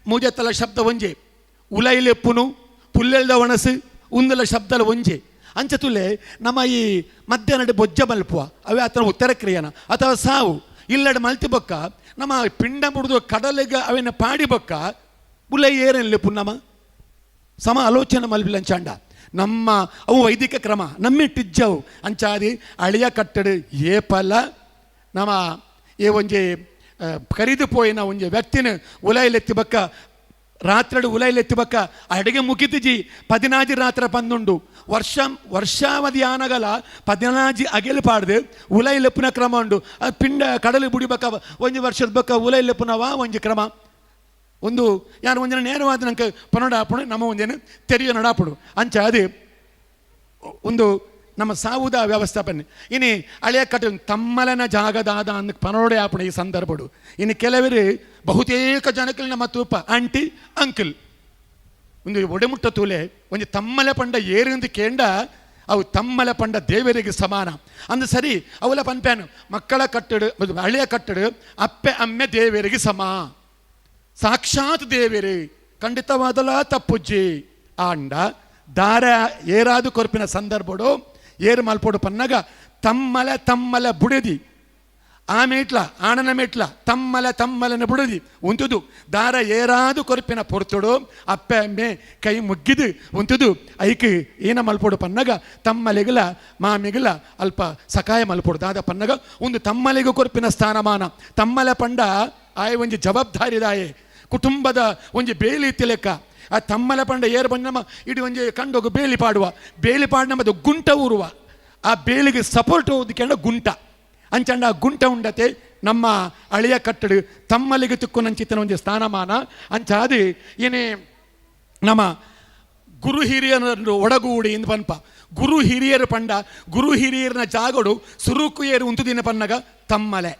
ಮೂಜತ್ತಲ ಶಬ್ದ ಒಂಜೆ ಉಲೈಲೆಪ್ಪುನು ಪುಲ್ಲೆಲ್ದ ಒಣಸು ಉಂದಲ ಶಬ್ದಲ ಒಂಜೆ ಅಂಚ ತುಲೆ ನಮ್ಮ ಈ ಮಧ್ಯಾಹ್ನಡು ಬೊಜ್ಜ ಮಲ್ಪುವ ಅವೇ ಆತನ ಉತ್ತರ ಕ್ರಿಯೆನ ಅಥವಾ ಸಾವು ಇಲ್ಲಡ ಮಲ್ತಿ ಬೊಕ್ಕ ನಮ್ಮ ಪಿಂಡ ಮುಡಿದು ಕಡಲಿಗೆ ಅವೇನ ಪಾಡಿ ಬೊಕ್ಕ ಉಲೈ ಏರನ್ಲೆ ಪುನ್ನಮ ಸಮ ಆಲೋಚನೆ ಮಲ್ಪಿಲಂಚಾಂಡ ನಮ್ಮ ಅವು ವೈದಿಕ ಕ್ರಮ ನಮ್ಮಿಟ್ಟಿಜ್ಜವು ಅಂಚಾದಿ ಅಳಿಯ ಕಟ್ಟಡು ಏಪಲ ನಮ್ಮ ಏ ಒಂಜಿ ಕರಿದು ಪೋಯಿನ ಒಂಜಿ ವ್ಯಕ್ತಿನ ಉಲೈಲೆತ್ತಿ ಬಕ್ಕ ರಾತ್ರಿ ಉಲೈಲೆತ್ತಿ ಬಕ್ಕ ಅಡಿಗೆ ಮುಗಿತಿಜಿ 14 ರಾತ್ರಿ ಪಂದುಂಡು ವರ್ಷ ವರ್ಷಾವಧಿ ಆನಗಲ 14 ಅಗೆಲು ಪಾಡ್ದು ಉಲೈಲೆಪ್ಪುನ ಕ್ರಮ ಉಂಡು. ಪಿಂಡ ಕಡಲು ಬುಡಿಬಕ್ಕ ಒಂಜಿ ವರ್ಷದ ಬಕ್ಕ ಉಲೈಲೆಪ್ಪುನವ ಒಂಜಿ ಕ್ರಮ ಒಂದು ಯಾರು ಒಂದಿನ ನೇರವಾದ ನಂಗೆ ಪನೋಡಾಪುಡು ನಮ್ಮ ಒಂದೇನು ತೆರಿಯ ನಡಾಪುಡು ಅಂಚ ಅದು ಒಂದು ನಮ್ಮ ಸಾವುದ ವ್ಯವಸ್ಥಾಪನೆ. ಇನಿ ಅಳೆಯ ಕಟ್ಟು ತಮ್ಮಲನ ಜಾಗದಾದ ಅಂದ ಪನೋಡೆ ಆಪುಡು ಈ ಸಂದರ್ಭಡು. ಇನ್ನು ಕೆಲವರು ಬಹುತೇಕ ಜನಕ್ಕೆ ನಮ್ಮ ತೂಪ ಆಂಟಿ ಅಂಕಲ್ ಒಂದು ಒಡೆಮುಟ್ಟ ತೂಲೆ ಒಂದು ತಮ್ಮಲೆ ಪಂಡ ಏರಿಂದು ಕೇಂಡ ಅವು ತಮ್ಮಲೆ ಪಂಡ ದೇವರಿಗೆ ಸಮಾನ ಅಂದ ಸರಿ ಅವೆಲ್ಲ ಪನ್ಪ್ಯಾನು ಮಕ್ಕಳ ಕಟ್ಟಡು ಹಳೆಯ ಕಟ್ಟಡು ಅಪ್ಪೆ ಅಮ್ಮೆ ದೇವರಿಗೆ ಸಮ ಸಾಕ್ಷಾತ್ ದೇವೇರಿ ಖಂಡಿತವಾದಲ ತಪ್ಪುಜ್ಜಿ ಆಂಡ ದಾರ ಏರಾದು ಕೊರ್ಪಿನ ಸಂದರ್ಭಡು ಏರು ಮಲ್ಪೋಡು ಪನ್ನಗ ತಮ್ಮಲೆ ತಮ್ಮಲೆ ಬುಡದಿ ಆ ಮೇಟ್ಲ ಆಣನ ಮೇಟ್ಲ ತಮ್ಮಲೆ ತಮ್ಮಲನ ಬುಡದಿ ಉಂತುದು ದಾರ ಏರಾದು ಕೊರ್ಪಿನ ಪೊರ್ತುಡು ಅಪ್ಪೆ ಅಮ್ಮೆ ಕೈ ಮುಗ್ಗಿದು ಉಂತುದು ಐಕ್ ಏನ ಮಲ್ಪೋಡು ಪನ್ನಗ ತಮ್ಮಲೆಗಲ ಮಾಮಿಗಲ ಅಲ್ಪ ಸಕಾಯ ಮಲ್ಪೋಡು ದಾದ ಪನ್ನಗ ಒಂದು ತಮ್ಮಲೆಗೂ ಕೊರ್ಪಿನ ಸ್ಥಾನಮಾನ ತಮ್ಮಲೆ ಪಂಡ ಆಯ್ ಒಂಜಿ ಜವಾಬ್ದಾರಿದಾಯೆ ಕುಟುಂಬದ ಒಂಜಿ ಬೇಲಿ ಲೆಕ್ಕ ಆ ತಮ್ಮಲೆ ಪಂಡ ಏರು ಬಂದು ನಮ್ಮ ಇಡೀ ಒಂಜಿ ಕಂಡೋಗು ಬೇಲಿ ಪಾಡುವ ಬೇಲಿ ಪಾಡ ನಮ್ಮದು ಗುಂಟ ಊರುವ ಆ ಬೇಲಿಗೆ ಸಪೋರ್ಟ್ ಓದಿಕೊಂಡ ಗುಂಟ ಅಂಚಂಡ ಆ ಗುಂಟ ಉಂಡತೆ ನಮ್ಮ ಅಳಿಯ ಕಟ್ಟಡು ತಮ್ಮಲಿಗೆ ತುಕ್ಕು ಒಂಜಿ ಸ್ಥಾನಮಾನ ಅಂಚಾದಿ ಏನೇ ನಮ್ಮ ಗುರು ಹಿರಿಯರನ್ನು ಒಡಗೂಡಿ ಎಂದು ಪನ್ಪ ಗುರು ಹಿರಿಯರು ಪಂಡ ಗುರು ಹಿರಿಯರನ ಜಾಗಡು ಸುರುಕು ಏರು ಉಂತುದಿನ ಪನ್ನಗ ತಮ್ಮಲೆ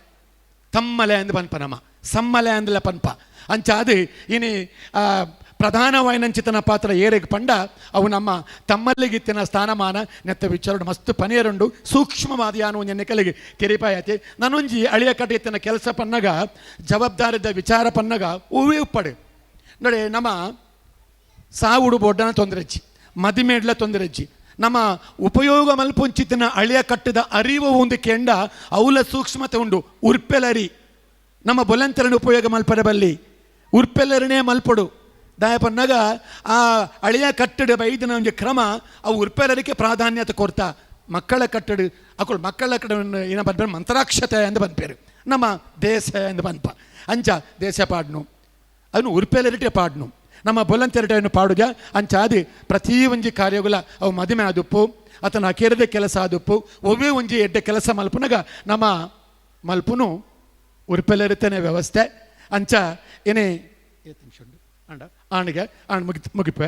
ತಮ್ಮಲೆ ಅಂದ್ ಪನ್ಪ ನಮ್ಮ ಸಮ್ಮಲೆ ಅಂದಲ ಪನ್ಪ ಅಂಚಾದು ಇನಿ ಪ್ರಧಾನವಾಯಿನಂಚಿತನ ಪಾತ್ರ ಏರೆಗ್ ಪಂಡ ಅವು ನಮ್ಮ ತಮ್ಮಲ್ಲಿಗಿತ್ತಿನ ಸ್ಥಾನಮಾನ ನೆತ್ತ ವಿಚಾರ ಮಸ್ತ್ ಪನಿಯರುಂಡು ಸೂಕ್ಷ್ಮವಾದ ಯಾನು ನೆನೆಕಲಿಗೆ ತೆರಿಪಾಯತೆ. ನಾನೊಂಜಿ ಅಳಿಯ ಕಟ್ಟಿತ್ತಿನ ಕೆಲಸ ಪನ್ನಗ ಜವಾಬ್ದಾರಿದ ವಿಚಾರ ಪನ್ನಗ ಹೂವೇ ಉಪ್ಪಡು ನೋಡಿ ನಮ್ಮ ಸಾವುಡು ಬೊಡ್ಡನ ತೊಂದರೆಜ್ಜಿ ಮದಿಮೇಡ್ಲ ತೊಂದರೆಜ್ಜಿ ನಮ್ಮ ಉಪಯೋಗ ಮಲ್ಪುಂಚಿತನ ಅಳಿಯ ಕಟ್ಟಿದ ಅರಿವು ಒಂದು ಕೆಂಡ ಅವಲ ಸೂಕ್ಷ್ಮತೆ ಉಂಡು ಉರ್ಪೆಲರಿ ನಮ್ಮ ಬೊಲಂತರನ್ನು ಉಪಯೋಗ ಮಲ್ಪರೆ ಬಲ್ಲಿ ಉರ್ಪೆಲರನೇ ಮಲ್ಪಡು ದಾಯಪನ್ನಾಗ ಆ ಅಳಿಯ ಕಟ್ಟಡ ಬೈದಿನ ಒಂದು ಕ್ರಮ ಅವು ಉರ್ಪೆಲರಿಗೆ ಪ್ರಾಧಾನ್ಯತೆ ಕೊಡ್ತಾ ಮಕ್ಕಳ ಕಟ್ಟಡ ಅಕುಳು ಮಕ್ಕಳ ಕಡೆ ಏನ ಬಂದ್ಪೇರು ಮಂತ್ರಾಕ್ಷತೆ ಎಂದು ಬಂದ್ಪೇರು ನಮ್ಮ ದೇಶ ಎಂದು ಬಂದ್ಪ ಅಂಚ ದೇಶ ಪಾಡ್ನು ಅದನ್ನು ಉರ್ಪೆಲರಿಟೆ ಪಾಡ್ನು ನಮ್ಮ ಬೊಲಂತೆರಟೆಯನ್ನು ಪಾಡುಜ ಅಂಚಾದಿ ಪ್ರತಿ ಒಂಜಿ ಕಾರ್ಯಗುಲ ಅವು ಮದುವೆ ಆದುಪ್ಪು ಆತನ ಅಕೇರದ ಕೆಲಸ ಆದುಪ್ಪು ಒವ್ವೇ ಒಂಜಿ ಎಡ್ಡೆ ಕೆಲಸ ಮಲ್ಪುನಗ ನಮ್ಮ ಮಲ್ಪುನು ಉರ್ಪೆಲರಿತನೆ ವ್ಯವಸ್ಥೆ ಅಂಚ ಏನೇ ಅಂಡ ಆಣಿಗೆ ಆಣ್ ಮುಗಿ ಮುಗಿಪೆ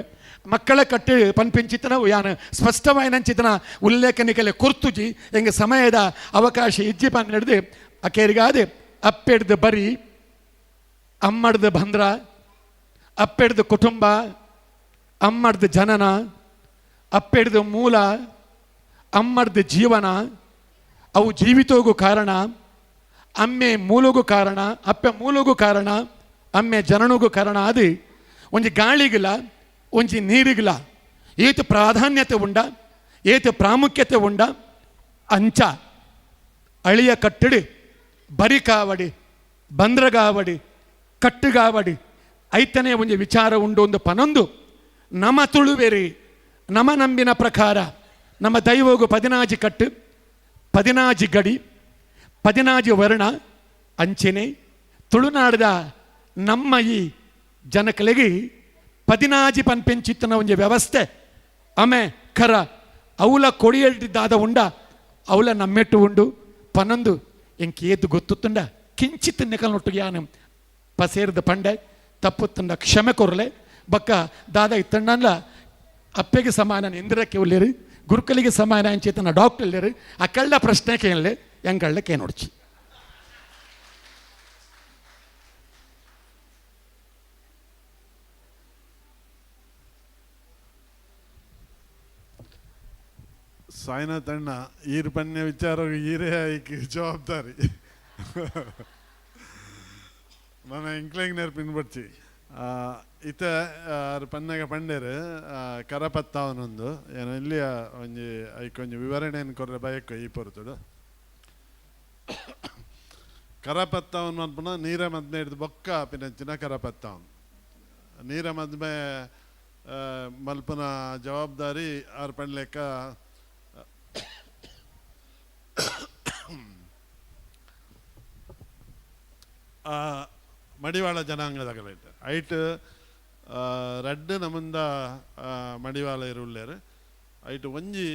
ಮಕ್ಕಳ ಕಟ್ಟಿ ಪನ್ಪಿಂಚಿತನ ಯಾನ ಸ್ಪಷ್ಟವಾಯಿನಂಚಿತನ ಉಲ್ಲೇಖನಿಕಲೆ ಕುರ್ತುಜಿ ಎಂಗೆ ಸಮಯದ ಅವಕಾಶ ಇಜ್ಜಿ ಪನ್ ಹಿಡ್ದು ಅಕೇರಿಗಾದೆ ಅಪ್ಪೆಡ್ದು ಬರಿ ಅಮ್ಮಡ್ದು ಬಂದ್ರ ಅಪ್ಪೆಡ್ದು ಕುಟುಂಬ ಅಮ್ಮಡ್ದು ಜನನ ಅಪ್ಪೆಡ್ದು ಮೂಲ ಅಮ್ಮಡ್ದು ಜೀವನ ಅವು ಜೀವಿತೋಗು ಕಾರಣ ಅಮ್ಮೆ ಮೂಲಗೂ ಕಾರಣ ಅಪ್ಪೆ ಮೂಲಗೂ ಕಾರಣ ಅಮ್ಮೆ ಜನನಿಗೂ ಕಾರಣ ಅದು ಒಂಜಿ ಗಾಳಿಗಿಲ್ಲ ಒಂಜಿ ನೀರಿಗಿಲ್ಲ ಏತು ಪ್ರಾಧಾನ್ಯತೆ ಉಂಡ ಏತು ಪ್ರಾಮುಖ್ಯತೆ ಉಂಡ ಅಂಚ ಅಳಿಯ ಕಟ್ಟಡಿ ಬರಿಕಾವಡಿ ಬಂದ್ರಗಾವಡಿ ಕಟ್ಟುಗಾವಡಿ ಐತನೇ ಒಂಜಿ ವಿಚಾರ ಉಂಡು ಒಂದು ಪನೊಂದು ನಮ ತುಳುವೆರಿ ನಮ ನಂಬಿನ ಪ್ರಕಾರ ನಮ್ಮ ದೈವಗು 14 ಕಟ್ಟು 14 ಗಡಿ 14 ವರ್ಣ ಅಂಚೆನೆ ತುಳುನಾಡದ ನಮ್ಮ ಈ ಜನಕಲಿಗೆ 14 ಪನ್ಪೆಂಚಿತ್ತನ ಒಂಜಿ ವ್ಯವಸ್ಥೆ ಆಮೆ ಖರ ಅವಲ ಕೊಡಿಯಲ್ಟಿದ್ದಾದ ಉಂಡ ಅವಲ ನಮ್ಮೆಟ್ಟು ಉಂಡು ಪನೊಂದು ಎಂಕೇದು ಗೊತ್ತುತ್ತುಂಡ ಕಿಂಚಿತ್ ನೆಕಲ್ನೊಟ್ಟು ಯಾನು ಪಸೇರ್ದ ಪಂಡೆ ತಪ್ಪುತ್ತಂಡ ಕ್ಷಮೆ ಕೊರಲೆ ಬಕ್ಕ ದಾದ ಇತ್ತಣ್ಣಲ್ಲ ಅಪ್ಪೆಗೆ ಸಮಾನ ಇಂದಿರಕ್ಕೆ ಉಳ್ಳೇರು ಗುರುಕಲಿಗೆ ಸಮಾನ ಅಂಚೇತನ ಡಾಕ್ಟರ್ ಇಲ್ಲೇರು ಆ ಕಳ್ಳ ಪ್ರಶ್ನೆ ಕೇಳಲೆ ಎಂಕಳ್ಳ ಕೇನೊಡ್ಚಿ. ಸಾಯಿನಾಥಣ್ಣ ಈರ್ ಪನ್ಯ ವಿಚಾರ ಈರೇ ಐಕ್ ಜವಾಬ್ದಾರಿ ನನ್ನ ಇಂಕ್ಲೆಂಗ್ ನೆರ್ಪಿನ ಬಡ್ಚಿ ಇತ ಆರ್ ಪನ್ನಾಗ ಪಂಡೇರು ಕರಪತ್ತಾವನೊಂದು ಏನು ಇಲ್ಲಿ ಒಂಜಿ ಐಕೊಂಜಿ ವಿವರಣೆಯನ್ನು ಕೊರ್ರೆ ಬಯಕು ಈ ಪೊರ್ತುಡು ಕರಪತ್ತಾವನ್ ಮನ್ಪುನ ನೀರ ಮದ್ಮೆ ಹಿಡ್ದು ಬೊಕ್ಕ ಪಿನಂಚಿನ ಕರಪತ್ತಾವನ್ ನೀರ ಮದ್ಮೆ ಮಲ್ಪನ ಜವಾಬ್ದಾರಿ ಆರ್ ಪಣ್ಲೆಕ್ಕ ಮಡಿವಾಳ ಜನಾಂಗದಗಲೈಟ್ ಐಟ್ ರಡ್ಡ್ ನಮುಂದ ಮಡಿವಾಳ ಇರುಳ್ಳೇರು ಐಟ್ ಒಂಜಿ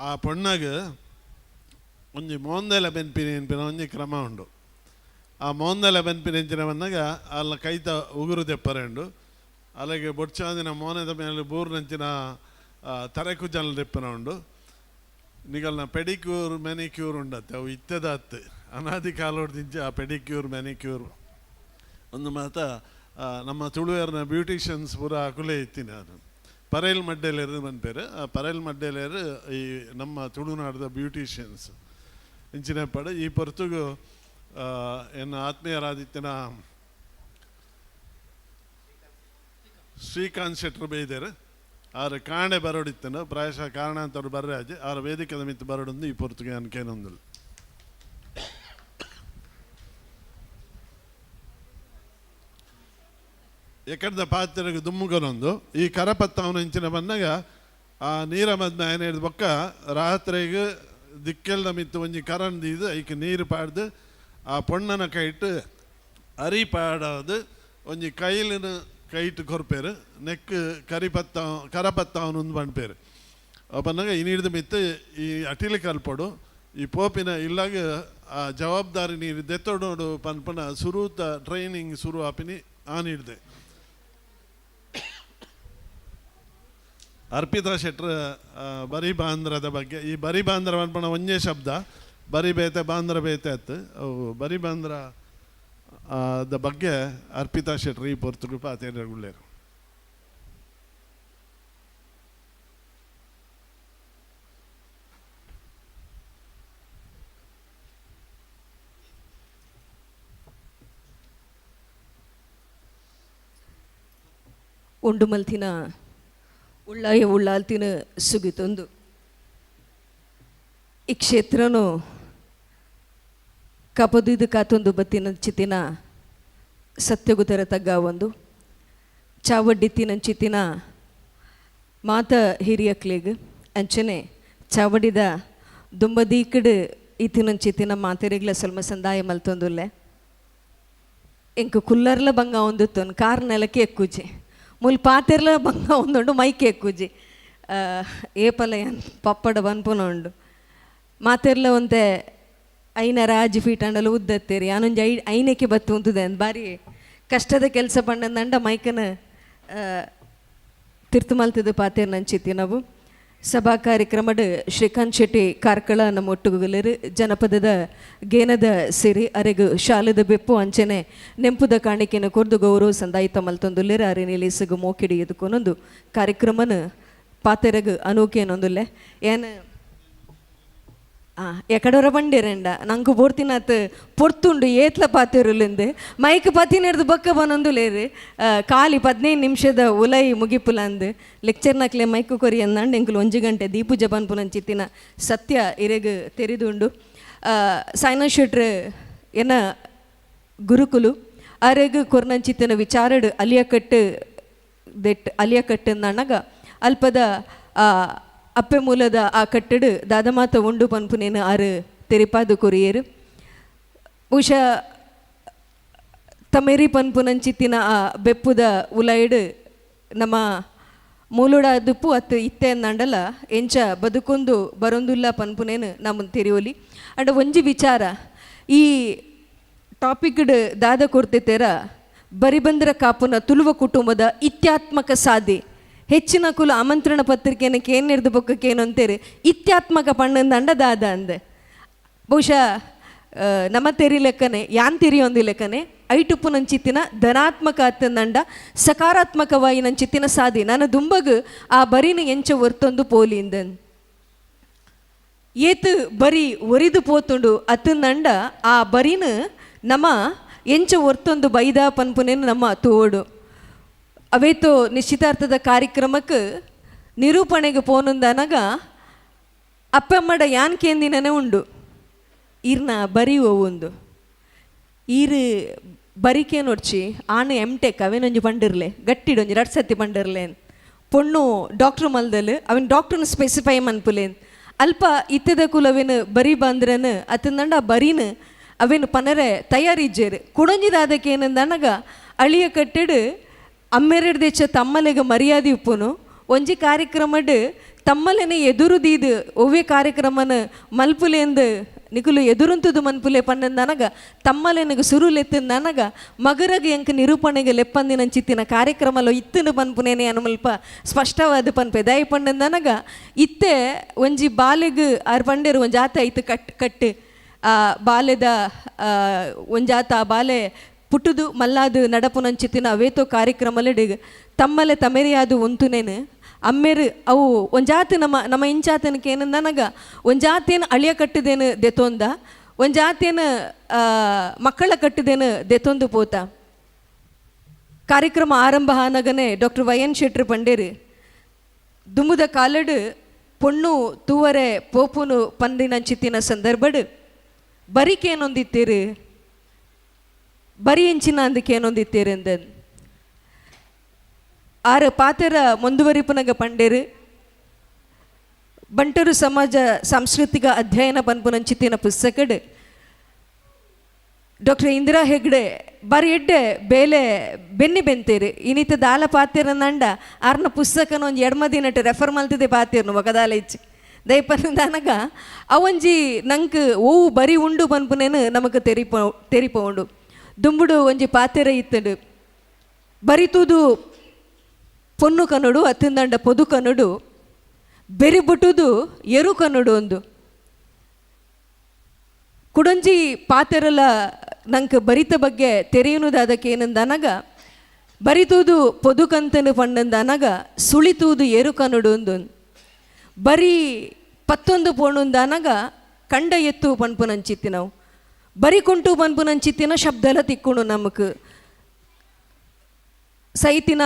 ಆ ಪೊಣ್ಣಗ್ ಒಂಜಿ ಮೋಂದೆಲ ಬೆನ್ಪಿನ ಎನ್ಪಿನ ಒಂಜಿ ಕ್ರಮ ಉಂಡು. ಆ ಮೋಂದೆಲ ಬೆನ್ಪಿನ ಎಂಚಿನ ಬಂದಾಗ ಅಲ್ಲ ಕೈತ ಉಗುರು ದೆಪ್ಪರೆ ಉಂಡು. ಅಲ್ಲಿಗೆ ಬೊಡ್ಚಾದಿನ ಮೋನೆದ ಮೇಲೆ ಬೂರ್ನಂಚಿನ ತರೆಕುಜಲ್ ದೆಪ್ಪನ ಉಂಡು. ನಿಗಲ್ನ ಪೆಡಿಕ್ಯೂರ್ ಮ್ಯಾನಿಕ್ಯೂರ್ ಉಂಡತ್ತೆ ಅವು ಇತ್ತದ ಅತ್ತೆ ಅನಾದಿ ಕಾಲೋಡ್ದಿಂಚ ಆ ಪೆಡಿಕ್ಯೂರ್ ಮ್ಯಾನಿಕ್ಯೂರ್ ಒಂದು ಮಾತ ನಮ್ಮ ತುಳುವೇರ್ನ ಬ್ಯೂಟಿಷಿಯನ್ಸ್ ಪೂರ ಅಕುಲೇ ಇತ್ತಿನ ಅದು ಪರೇಲ್ ಮಡ್ಡೇಲೇರು ಮನ್ಪೇರು. ಆ ಪರೇಲ್ ಮಡ್ಡೇಲೇರು ಈ ನಮ್ಮ ತುಳುನಾಡದ ಬ್ಯೂಟಿಷಿಯನ್ಸ್ ಇಂಚಿನ ಪಡ ಈ ಪೊರ್ತುಗು ಎನ್ನ ಆತ್ಮೀಯರಾದಿತ್ಯನ ಶ್ರೀಕಾಂತ್ ಶೆಟ್ರು ಬೈದೇರು ಆರು ಕಾಣೆ ಬರೋಡಿತ್ತನು ಪ್ರಾಯಶಃ ಕಾರಣಾಂತರು ಬರ್ರಾಜಿ ಆರು ವೇದಿಕೆದ ಮಿತ್ತು ಬರೋಡೊಂದು ಈ ಪೊರ್ತುಗೆ ಅನ್ಕೇನೊಂದು. ಎಕಡ್ದ ಪಾತ್ರೆಗೆ ದುಮ್ಮುಗನೊಂದು ಈ ಕರಪತ್ತವನ ಇಂಚಿನ ಬಂದಾಗ ಆ ನೀರ ಮದ್ನ ಏನೇಳಿದ ಬೊಕ್ಕ ರಾತ್ರಿಗೆ ದಿಕ್ಕೆಲ್ದ ಮಿತ್ತು ಒಂಜಿ ಕರನ್ ದೀದು ಐಕ್ ನೀರು ಪಾಡ್ದು ಆ ಪೊಣ್ಣನ ಕೈಟ್ ಅರಿ ಪಾಡೋದು ಒಂಜಿ ಕೈಲಿನ ಕೈಟ್ ಕೊರ್ಪೇರು ನೆಕ್ ಕರಿಪತ್ತ ಕರಪತ್ತವನೊಂದು ಪಣ್ಪೇರು. ಪನ್ನಾಗ ಈ ನೀರ್ದ ಮಿತ್ತು ಈ ಅಟಿಲಿ ಕಲ್ಪೊಡು ಈ ಪೋಪಿನ ಇಲ್ಲಾಗ ಆ ಜವಾಬ್ದಾರಿ ನೀರು ದೆತ್ತೊಡೋಡು ಪನ್ಪನ ಸುರೂತ ಟ್ರೈನಿಂಗ್ ಸುರು ಆಪಿನಿ ಆ ನೀಡ್ದೆ. ಅರ್ಪಿತಾ ಶೆಟ್ರ್ ಬರಿ ಬಾಂದ್ರದ ಬಗ್ಗೆ ಈ ಬರಿ ಬಾಂದ್ರ ಪನ್ಪನ ಒಂಜೇ ಶಬ್ದ ಬರಿ ಬೇತೆ ಬಾಂದ್ರ ಬೇತೆ ಅತ್ತು ಅವು ಬರಿ ಬಾಂದ್ರ ದ ಬಗ್ಗೆ ಅರ್ಪಿತಾ ಶೆಟ್ರ್ ಈ ಪೊರ್ತುಗು ಪಾತೇರುಳ್ಳೇರು. ಉಂಡು ಮಲ್ತಿನ ಉಳ್ಳಾಯ ಉಳ್ಳಾಲ್ತಿನ ಸುಗಿತೊಂದು ಈ ಕ್ಷೇತ್ರನು ಕಪದಿದು ಕಾತೊಂದು ಬತ್ತಿನ ಚಿತ್ತಿನ ಸತ್ಯಗುತರ ತಗ್ಗ ಒಂದು ಚಾವಡ್ಡಿತ್ತಿನ ಚಿತ್ತಿನ ಮಾತ ಹಿರಿಯಕ್ಲಿಗ್ ಅಂಚನೆ ಚಾವಡಿದ ದುಂಬದೀಕಡು ಇತ್ತಿನ ಚಿತ್ತಿನ ಮಾತೆರಿಗ್ಲ ಸ್ವಲ್ಪ ಸಂದಾಯ ಮಲ್ತೊಂದುಲ್ಲೆ ಎಂಕ್ ಕುಲ್ಲರ್ಲ ಬಂಗ ಒಂದುತ್ತೊಂದು ಕಾರ್ ನೆಲಕ್ಕೆ ಎಕ್ಕುಜಿ ಮುಲ್ ಪಾತೆರ್ಲ ಬಂಗ ಒಂದುಂಡು ಮೈಕ್ ಎಕ್ಕುಜಿ ಏಪಲ ಪಪ್ಪಡ ಬನ್ಪುನ ಉಂಡು ಮಾತೆರ್ಲ ಒಂತೆ ಐನರ ಆಜಿ ಫೀಟ್ ಅಂಡಲು ಉದ್ದತ್ತೀರಿ ಯಾನೊಂಜಿ ಐನಕ್ಕೆ ಬತ್ತು ಉಂತುದೆ ಅಂದ್ ಬಾರಿ ಕಷ್ಟದ ಕೆಲಸ ಪಂಡಂದಂಡ ಮೈಕನ ತಿರ್ತು ಮಲ್ತಿದ್ದು ಪಾತೇರ್ ನಂಚಿತ್ತಿ ನಾವು ಸಭಾ ಕಾರ್ಯಕ್ರಮಡ್ ಶ್ರೀಕಾಂತ್ ಶೆಟ್ಟಿ ಕಾರ್ಕಳ ನಮ್ಮ ಒಟ್ಟುಗುಲರು ಜನಪದದ ಗೇನದ ಸಿರಿ ಅರೆಗು ಶಾಲದ ಬೆಪ್ಪು ಅಂಚನೆ ನೆಂಪುದ ಕಾಣಿಕೆನ ಕೊರ್ದು ಗೌರವ ಸಂದಾಯಿತ ಮಲ್ತೊಂದುಲ್ಲೇರು ಅರೆ ನಿಲೀಸಗು ಮೋಕಿಡಿ ಎದುಕೊನೊಂದು ಕಾರ್ಯಕ್ರಮನ ಪಾತೆರಗು ಅನೂಕೇನೊಂದುಲ್ಲೆ ಏನ ಎಕಡೊರ ಬಂಡಿರಂಡ ನಂಗೆ ಬೋರ್ತಿನಾತ್ ಪೊರ್ತುಂಡು ಏತ್ಲ ಪಾತೆರುಲಿಂದು ಮೈಕ್ ಪತಿನೆರ್ದು ಬೊಕ್ಕ ಬನೊಂದುಲೇರು ಖಾಲಿ 15 ನಿಮಿಷದ ಉಲೈ ಮುಗಿಪುಲಂದು ಲೆಕ್ಚರ್ನಕ್ಲೆ ಮೈಕ್ ಕೊರಿ ಅಂದಂಡು ಎಂಕುಲು 1 ಗಂಟೆ ದೀಪು ಜಬನ್ ಪುನಂಚಿತ್ತಿನ ಸತ್ಯ ಇರೆಗ್ ತೆರಿದುಂಡು. ಸಾಯ್ನಾ ಶೆಟ್ರ್ ಎನ್ನ ಗುರುಕುಲು ಅರೆಗ್ ಕೊರ್ನಂಚಿತ್ತಿನ ವಿಚಾರಡು ಅಲಿಯಕಟ್ಟು ದೆಟ್ ಅಲಿಯಕಟ್ಟು ಅಂದಣ್ಣಗ ಅಲ್ಪದ ಅಪ್ಪೆ ಮೂಲದ ಆ ಕಟ್ಟಡು ದಾದಮಾತ ಉಂಡು ಪನ್ಪುನೇನು ಆರು ತೆರಿಪಾದು ಕೊರಿಯರು. ಬಹುಶಃ ತಮೇರಿ ಪನ್ಪುನಂಚಿತ್ತಿನ ಆ ಬೆಪ್ಪುದ ಉಲೈಡು ನಮ್ಮ ಮೂಲುಡ ದುಪ್ಪು ಅತ್ತು ಇತ್ತೆ ಅಂದಂಡಲ ಎಂಚ ಬದುಕೊಂದು ಬರೊಂದುಲ್ಲ ಪನ್ಪುನೇನು ನಮ್ಮ ತೆರಿಯೋಲಿ. ಅಂಡ ಒಂಜಿ ವಿಚಾರ ಈ ಟಾಪಿಕ್ಡ್ ದಾದ ಕೊರ್ತಿತೇರ ಬರಿಬಂದ್ರ ಕಾಪುನ ತುಳುವ ಕುಟುಂಬದ ಇತ್ಯಾತ್ಮಕ ಸಾಧಿ ಹೆಚ್ಚಿನ ಕುಲ ಆಮಂತ್ರಣ ಪತ್ರಿಕೆಯನ್ನು ಕೇನಿರ್ದು ಬೊಕ್ಕಕ್ಕೆ ಏನು ಅಂತೀರಿ ಇತ್ಯಾತ್ಮಕ ಪಣ್ಣಂದಂಡ ದಾದ ಅಂದೆ. ಬಹುಶಃ ನಮ್ಮ ತೆರಿ ಲೆಕ್ಕನೆ ಯಾನ್ ತೆರಿಯೊಂದು ಲೆಕ್ಕನೆ ಐಟುಪ್ಪು ನಂಚಿತ್ತಿನ ಧನಾತ್ಮಕ ಅತ್ತಂದಂಡ ಸಕಾರಾತ್ಮಕವಾಗಿ ನಂಚಿತ್ತಿನ ಸಾಧಿ ನಾನು ದುಂಬಗು ಆ ಬರಿನ ಎಂಚ ಒರ್ತೊಂದು ಪೋಲಿಂದ ಏತು ಬರಿ ಒರಿದು ಪೋತುಂಡು ಅತ್ತಂದಂಡ ಆ ಬರಿನ ನಮ್ಮ ಎಂಚ ಒರ್ತೊಂದು ಬೈದ ಪನ್ಪುನೇನು ನಮ್ಮ ತೋಡು. ಅವೇತೋ ನಿಶ್ಚಿತಾರ್ಥದ ಕಾರ್ಯಕ್ರಮಕ್ಕೆ ನಿರೂಪಣೆಗೆ ಪೋನುಂದನಗ ಅಪ್ಪಮ್ಮಡ ಯಾನ್ ಕೇಂದಿನನೇ ಉಂಡು ಈರ್ನ ಬರಿ ಒಂದು ಈರು ಬರಿಕೆ ನೋಡ್ಚಿ ಆನು ಎಮ್ ಟೆಕ್ ಅವೇನೊಂಜಿ ಪಂಡಿರ್ಲೆ ಗಟ್ಟಿಡೊಂಜಿ ರಡ್ ಸತಿ ಪಂಡಿರ್ಲೇನ್ ಪೊಣ್ಣು ಡಾಕ್ಟ್ರ್ ಮಲ್ದಲ್ ಅವಿನ ಡಾಕ್ಟ್ರನ್ನ ಸ್ಪೆಸಿಫೈ ಮನ್ಪುಲೇನ್ ಅಲ್ಪ ಇತ್ತದ ಕುಲವೇನು ಬರಿ ಬಂದ್ರನು ಅತ್ತಂದಂಡ ಆ ಬರಿನು ಅವೇನು ಪನರೆ ತಯಾರಿಜ್ಜೇರು ಕುಡೊಂಜಿದಾದಕ್ಕೆ ಏನಂದನಗ ಅಳಿಯ ಕಟ್ಟಿಡು ಅಮ್ಮೆರಡ್ದೆಚ್ಚ ತಮ್ಮಲೆಗ ಮರ್ಯಾದೆ ಉಪ್ಪುನು ಒಂಜಿ ಕಾರ್ಯಕ್ರಮಡ್ ತಮ್ಮಲೆನೆ ಎದುರು ದೀದು ಒವ್ವೆ ಕಾರ್ಯಕ್ರಮನ ಮಲ್ಪುಲೇಂದು ನಿಕುಲು ಎದುರುಂತುದು ಮನ್ಪುಲೆ ಪನ್ನಂದನಗ ತಮ್ಮಲೆನಗ ಸುರುಲೆತ್ತಂದನಗ ಮಗರಗ ಎಂಕ್ ನಿರೂಪಣೆಗೆ ಲೆಪ್ಪಂದಿನ ಚಿತ್ತಿನ ಕಾರ್ಯಕ್ರಮಲೋ ಇತ್ತನು ಪನ್ಪುನೇನೆ ಅನುಮಲ್ಪ ಸ್ಪಷ್ಟವಾದ ಪನ್ಪೆ ದಯ ಪನ್ನಂದನಗ ಇತ್ತೆ ಒಂಜಿ ಬಾಲೆಗ್ ಆರ್ ಪಂಡೇರು ಒಂಜಾತ ಐತು ಕಟ್ ಕಟ್ಟು ಆ ಬಾಲೆದ ಒಂಜಾತ ಆ ಬಾಲೆ ಪುಟ್ಟುದು ಮಲ್ಲಾದು ನಡಪುನಂಚಿತ್ತಿನ ಅವೇತೋ ಕಾರ್ಯಕ್ರಮಲೆಡ್ ತಮ್ಮಲೆ ತಮೆರಿಯಾದು ಒಂತುನೇನು ಅಮ್ಮೇರು ಅವು ಒಂಜಾತಿ ನಮ್ಮ ನಮ್ಮ ಇಂಚಾತನಕ್ಕೆ ಏನಂದನಗ ಒಂಜಾತಿಯನ್ನು ಅಳಿಯ ಕಟ್ಟಿದೇನು ದೆತೊಂದ ಒಂಜಾತಿಯನ್ನು ಮಕ್ಕಳ ಕಟ್ಟಿದೇನು ದೆತೊಂದು ಪೋತ. ಕಾರ್ಯಕ್ರಮ ಆರಂಭ ಆನಗನೆ doctor Y N ಶೆಟ್ರು ಪಂಡೇರು ದುಂಬುದ ಕಾಲಡು ಪೊಣ್ಣು ತೂವರೆ ಪೋಪುನು ಪಂದಿನಂಚಿತ್ತಿನ ಸಂದರ್ಭಡು ಬರಿಕೇನೊಂದಿತ್ತೀರು ಬರಿ ಎಂಚಿನ ಅಂದಕ್ಕೇನೊಂದಿತ್ತೀರು ಅಂದ ಆರು ಪಾತೆರ ಮುಂದುವರಿಪುನಗ ಪಂಡೇರು ಬಂಟರು ಸಮಾಜ ಸಾಂಸ್ಕೃತಿಕ ಅಧ್ಯಯನ ಪನ್ಪುನಂಚಿತ್ತಿನ ಪುಸ್ತಕಡ್ ಡಾಕ್ಟರ್ ಇಂದಿರಾ ಹೆಗ್ಡೆ ಬಾರಿ ಎಡ್ಡೆ ಬೇಲೆ ಬೆನ್ನಿ ಬೆಂತೇರು ಇನ್ನಿತ ದಾಲ ಪಾತೆರ ನಂಡ ಆರ್ನ ಪುಸ್ತಕನ ಒಂಜಿ ಎಡ್ಮ ದಿನಟ್ ರೆಫರ್ ಮಲ್ತಿದೆ ಪಾತೇರ್ನು ಒಕದಾಲ ಇಚ್ಚಿ ದಯಪನಗ ಅವಂಜಿ ನಂಕ್ ಓವು ಬರಿ ಉಂಡು ಪನ್ಪುನೇನು ನಮಕ್ ತೆರಿಪ ಉಂಡು. ದುಂಬುಡು ಒಂಜಿ ಪಾತೆರ ಇತ್ತಡು ಬರಿತುದು ಪೊನ್ನು ಕನ್ನಡು ಅತ್ತಿಂದಂಡ ಪೊದು ಕನ್ನಡು ಬೆರಿಬುಟುದು ಎರು ಕನ್ನಡು ಒಂದು ಕುಡಂಜಿ ಪಾತೆರಲ ನಂಗೆ ಬರಿತ ಬಗ್ಗೆ ತೆರೆಯುವುದಾದಕ್ಕೆ ಏನಂದನಗ ಬರಿತುದು ಪೊದು ಕಂತನು ಪಣ್ಣಂದನಗ ಸುಳಿತುವುದು ಎರು ಕನ್ನಡು ಒಂದು ಬರೀ ಪತ್ತೊಂದು ಪೋಣುಂದನಗ ಕಂಡ ಎತ್ತು ಪನ್ಪುನಂಚಿತ್ತಿ ನಾವು ಬರಿ ಕುಂಟು ಪನ್ಪುನಂಚಿತ್ತಿನ ಶಬ್ದಲ ತಿಕ್ಕೊಂಡು ನಮಕ್ ಸೈತಿನ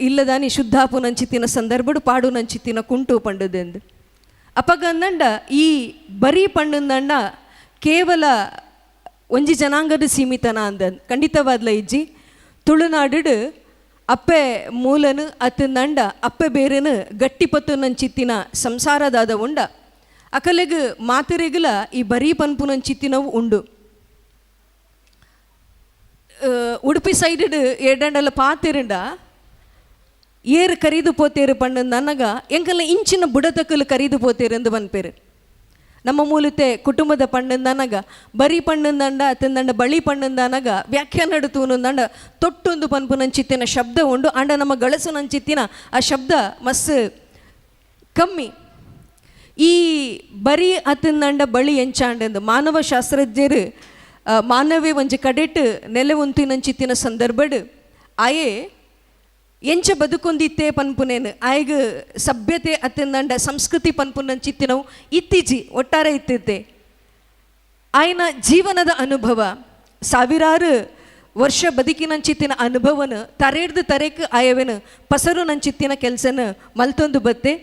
ಇಲ್ಲದಾನಿ ಶುದ್ಧಾಪುನಂಚಿತ್ತಿನ ಸಂದರ್ಭಡು ಪಾಡುನಂಚಿತ್ತಿನ ಕುಂಟು ಪಂಡದೆಂದು ಅಪಗಂದಂಡ ಈ ಬರಿ ಪಂಡಂದಂಡ ಕೇವಲ ಒಂಜಿ ಜನಾಂಗದ ಸೀಮಿತನ ಅಂದ ಖಂಡಿತವಾದ್ಲ ಇಜ್ಜಿ. ತುಳುನಾಡು ಅಪ್ಪೆ ಮೂಲನು ಅತ್ತಂದಂಡ ಅಪ್ಪೆ ಬೇರೆನು ಗಟ್ಟಿ ಪತ್ತುನಂಚಿತ್ತಿನ ಸಂಸಾರದಾದ ಉಂಡ ಅಕಲೆಗ್ ಮಾತರೆಗುಲ ಈ ಬರೀ ಪನ್ಪುನಂಚಿತ್ತಿನವು ಉಂಡು. ಉಡುಪಿ ಸೈಡ್ ಎಡಂಡಲ ಪಾತಿರಂಡ ಏರು ಕರೀದು ಪೋತೇರು ಪಣ್ಣು ನನಗ ಎಂಕಲ್ಲ ಇಂಚಿನ ಬುಡತಕ್ಕಲು ಕರೀದು ಪೋತೇರು ಎಂದು ಪನ್ಪೇರು. ನಮ್ಮ ಮೂಲತೆ ಕುಟುಂಬದ ಪಣ್ಣಂದನಗ ಬರಿ ಪಣ್ಣಂದಂಡ ಅತ್ತಂದಂಡ ಬಳಿ ಪಣ್ಣಂದನಗ ವ್ಯಾಖ್ಯಾನ ತೂನಂದಂಡ ತೊಟ್ಟೊಂದು ಪನ್ಪುನಂಚಿತ್ತಿನ ಶಬ್ದ ಉಂಡು. ಅಂಡ ನಮ್ಮ ಗಳಸುನಂಚಿತ್ತಿನ ಆ ಶಬ್ದ ಮಸ್ ಕಮ್ಮಿ. ಈ ಬರಿ ಅತ್ತಂದಂಡ ಬಳಿ ಎಂಚಾಂಡೆಂದು ಮಾನವ ಶಾಸ್ತ್ರಜ್ಞರು ಮಾನವೇ ಒಂಜಿ ಕಡೆಟ್ ನೆಲೆ ಉಂತಿನಂಚಿತ್ತಿನ ಸಂದರ್ಭಡ್ ಆಯೆ ಎಂಚ ಬದುಕೊಂದಿತ್ತೆ ಪನ್ಪುನೇನು ಆಯಗ ಸಭ್ಯತೆ ಅತ್ತಂದಂಡ ಸಂಸ್ಕೃತಿ ಪನ್ಪುನಂಚಿತ್ತಿನವು ಇತ್ತೀಚಿ ಒಟ್ಟಾರೆ ಇತ್ತಿತ್ತೆ. ಆಯನ ಜೀವನದ ಅನುಭವ ಸಾವಿರಾರು ವರ್ಷ ಬದುಕಿನಂಚಿತ್ತಿನ ಅನುಭವನ ತರೆಡ್ದು ತರೆಕ್ ಆಯವೆನು ಪಸರು ನಂಚಿತ್ತಿನ ಕೆಲಸನ ಮಲ್ತೊಂದು ಬತ್ತೆ.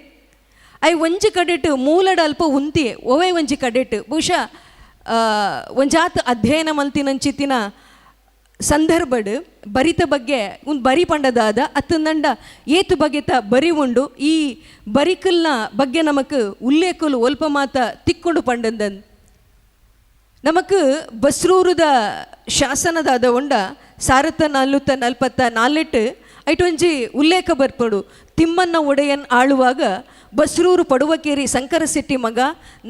ಆಯ್ ಒಂಜಿ ಕಡೆಟ್ ಮೂಲಡ ಅಲ್ಪ ಉಂತಿಯೆ ಓವೇ ಒಂಜಿ ಕಡೆಟ್ ಬಹುಶಃ ಒಂಜಾತ ಅಧ್ಯಯನ ಮಲ್ತಿನಂಚಿತ್ತಿನ ಸಂದರ್ಭಡ್ ಬರಿತ ಬಗ್ಗೆ ಒಂದು ಬರಿ ಪಂಡದಾದ ಅತ್ತಂದಂಡ ಏತು ಬಗೆತ ಬರಿ ಉಂಡು. ಈ ಬರಿಕಲ್ನ ಬಗ್ಗೆ ನಮಕ್ ಉಲ್ಲೇಖಲು ಒಲ್ಪ ಮಾತ ತಿಕ್ಕೊಂಡು ಪಂಡಂದನ್ ನಮಕ್ ಬಸ್ರೂರುದ ಶಾಸನದಾದ ಉಂಡ ಸಾರತ್ತ ನಾಲ್ನೂತ್ತ ನಲ್ಪತ್ತ ನಾಲ್ನೆಟ್ಟು ಐಟೊಂಜಿ ಉಲ್ಲೇಖ ಬರ್ಪಡು. ತಿಮ್ಮನ್ನ ಒಡೆಯನ್ ಆಳುವಾಗ ಬಸ್ರೂರು ಪಡುವಕೇರಿ ಶಂಕರ ಶೆಟ್ಟಿ ಮಗ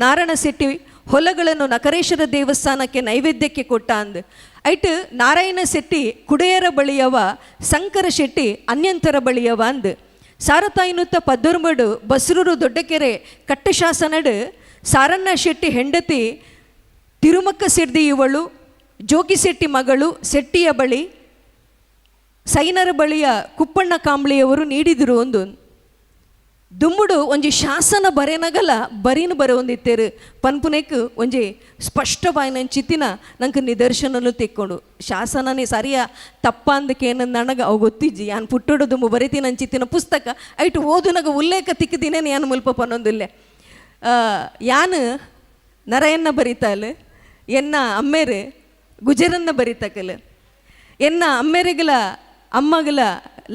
ನಾರಾಯಣ ಶೆಟ್ಟಿ ಹೊಲಗಳನ್ನು ನಕರೇಶ್ವರ ದೇವಸ್ಥಾನಕ್ಕೆ ನೈವೇದ್ಯಕ್ಕೆ ಕೊಟ್ಟ ಅಂದ್ ಐಟ್ ನಾರಾಯಣ ಶೆಟ್ಟಿ ಕುಡೆಯರ ಬಳಿಯವ ಶಂಕರ ಶೆಟ್ಟಿ ಅನ್ಯಂತರ ಬಳಿಯವ ಅಂದ್ 1519 ಬಸ್ರೂರು ದೊಡ್ಡಕೆರೆ ಕಟ್ಟಶಾಸನಡು ಸಾರಣ್ಣ ಶೆಟ್ಟಿ ಹೆಂಡತಿ ತಿರುಮಕ್ಕ ಸಿರ್ದಿ ಇವಳು ಜೋಗಿ ಶೆಟ್ಟಿ ಮಗಳು ಶೆಟ್ಟಿಯ ಬಳಿ ಸೈನರ ಬಳಿಯ ಕುಪ್ಪಣ್ಣ ಕಾಂಬ್ಳಿಯವರು ನೀಡಿದರು ಒಂದು. ದುಂಬುಡು ಒಂಜಿ ಶಾಸನ ಬರೆನಗಲ ಬರಿನ ಬರವೊಂದಿತ್ತೇರು ಪನ್ಪುನೆಕ್ ಒಂಜಿ ಸ್ಪಷ್ಟವಾಯಿನಂಚಿತ್ತಿನ ನಂಗೆ ನಿದರ್ಶನನು ತಿಕ್ಕೊಂಡು ಶಾಸನನೇ ಸರಿಯ ತಪ್ಪಂದಕ್ಕೇನಂದ ನನಗೆ ಅವು ಗೊತ್ತಿಜ್ಜಿ. ಯಾನ್ ಪುಟ್ಟೋಡು ದುಂಬು ಬರಿತೀನಂಚಿತ್ತಿನ ಪುಸ್ತಕ ಐಟು ಓದುನಗ ಉಲ್ಲೇಖ ತಿಕ್ಕದಿನೇನು ಯಾನು ಮುಲ್ಪ ಪನ್ನೊಂದಿಲ್ಲೆ. ಯಾನು ನರಯನ್ನ ಬರಿತಾಲು, ಎನ್ನ ಅಮ್ಮೇರು ಗುಜರನ್ನ ಬರಿತಕಲು, ಎನ್ನ ಅಮ್ಮೇರಿಗಲ ಅಮ್ಮಗಲ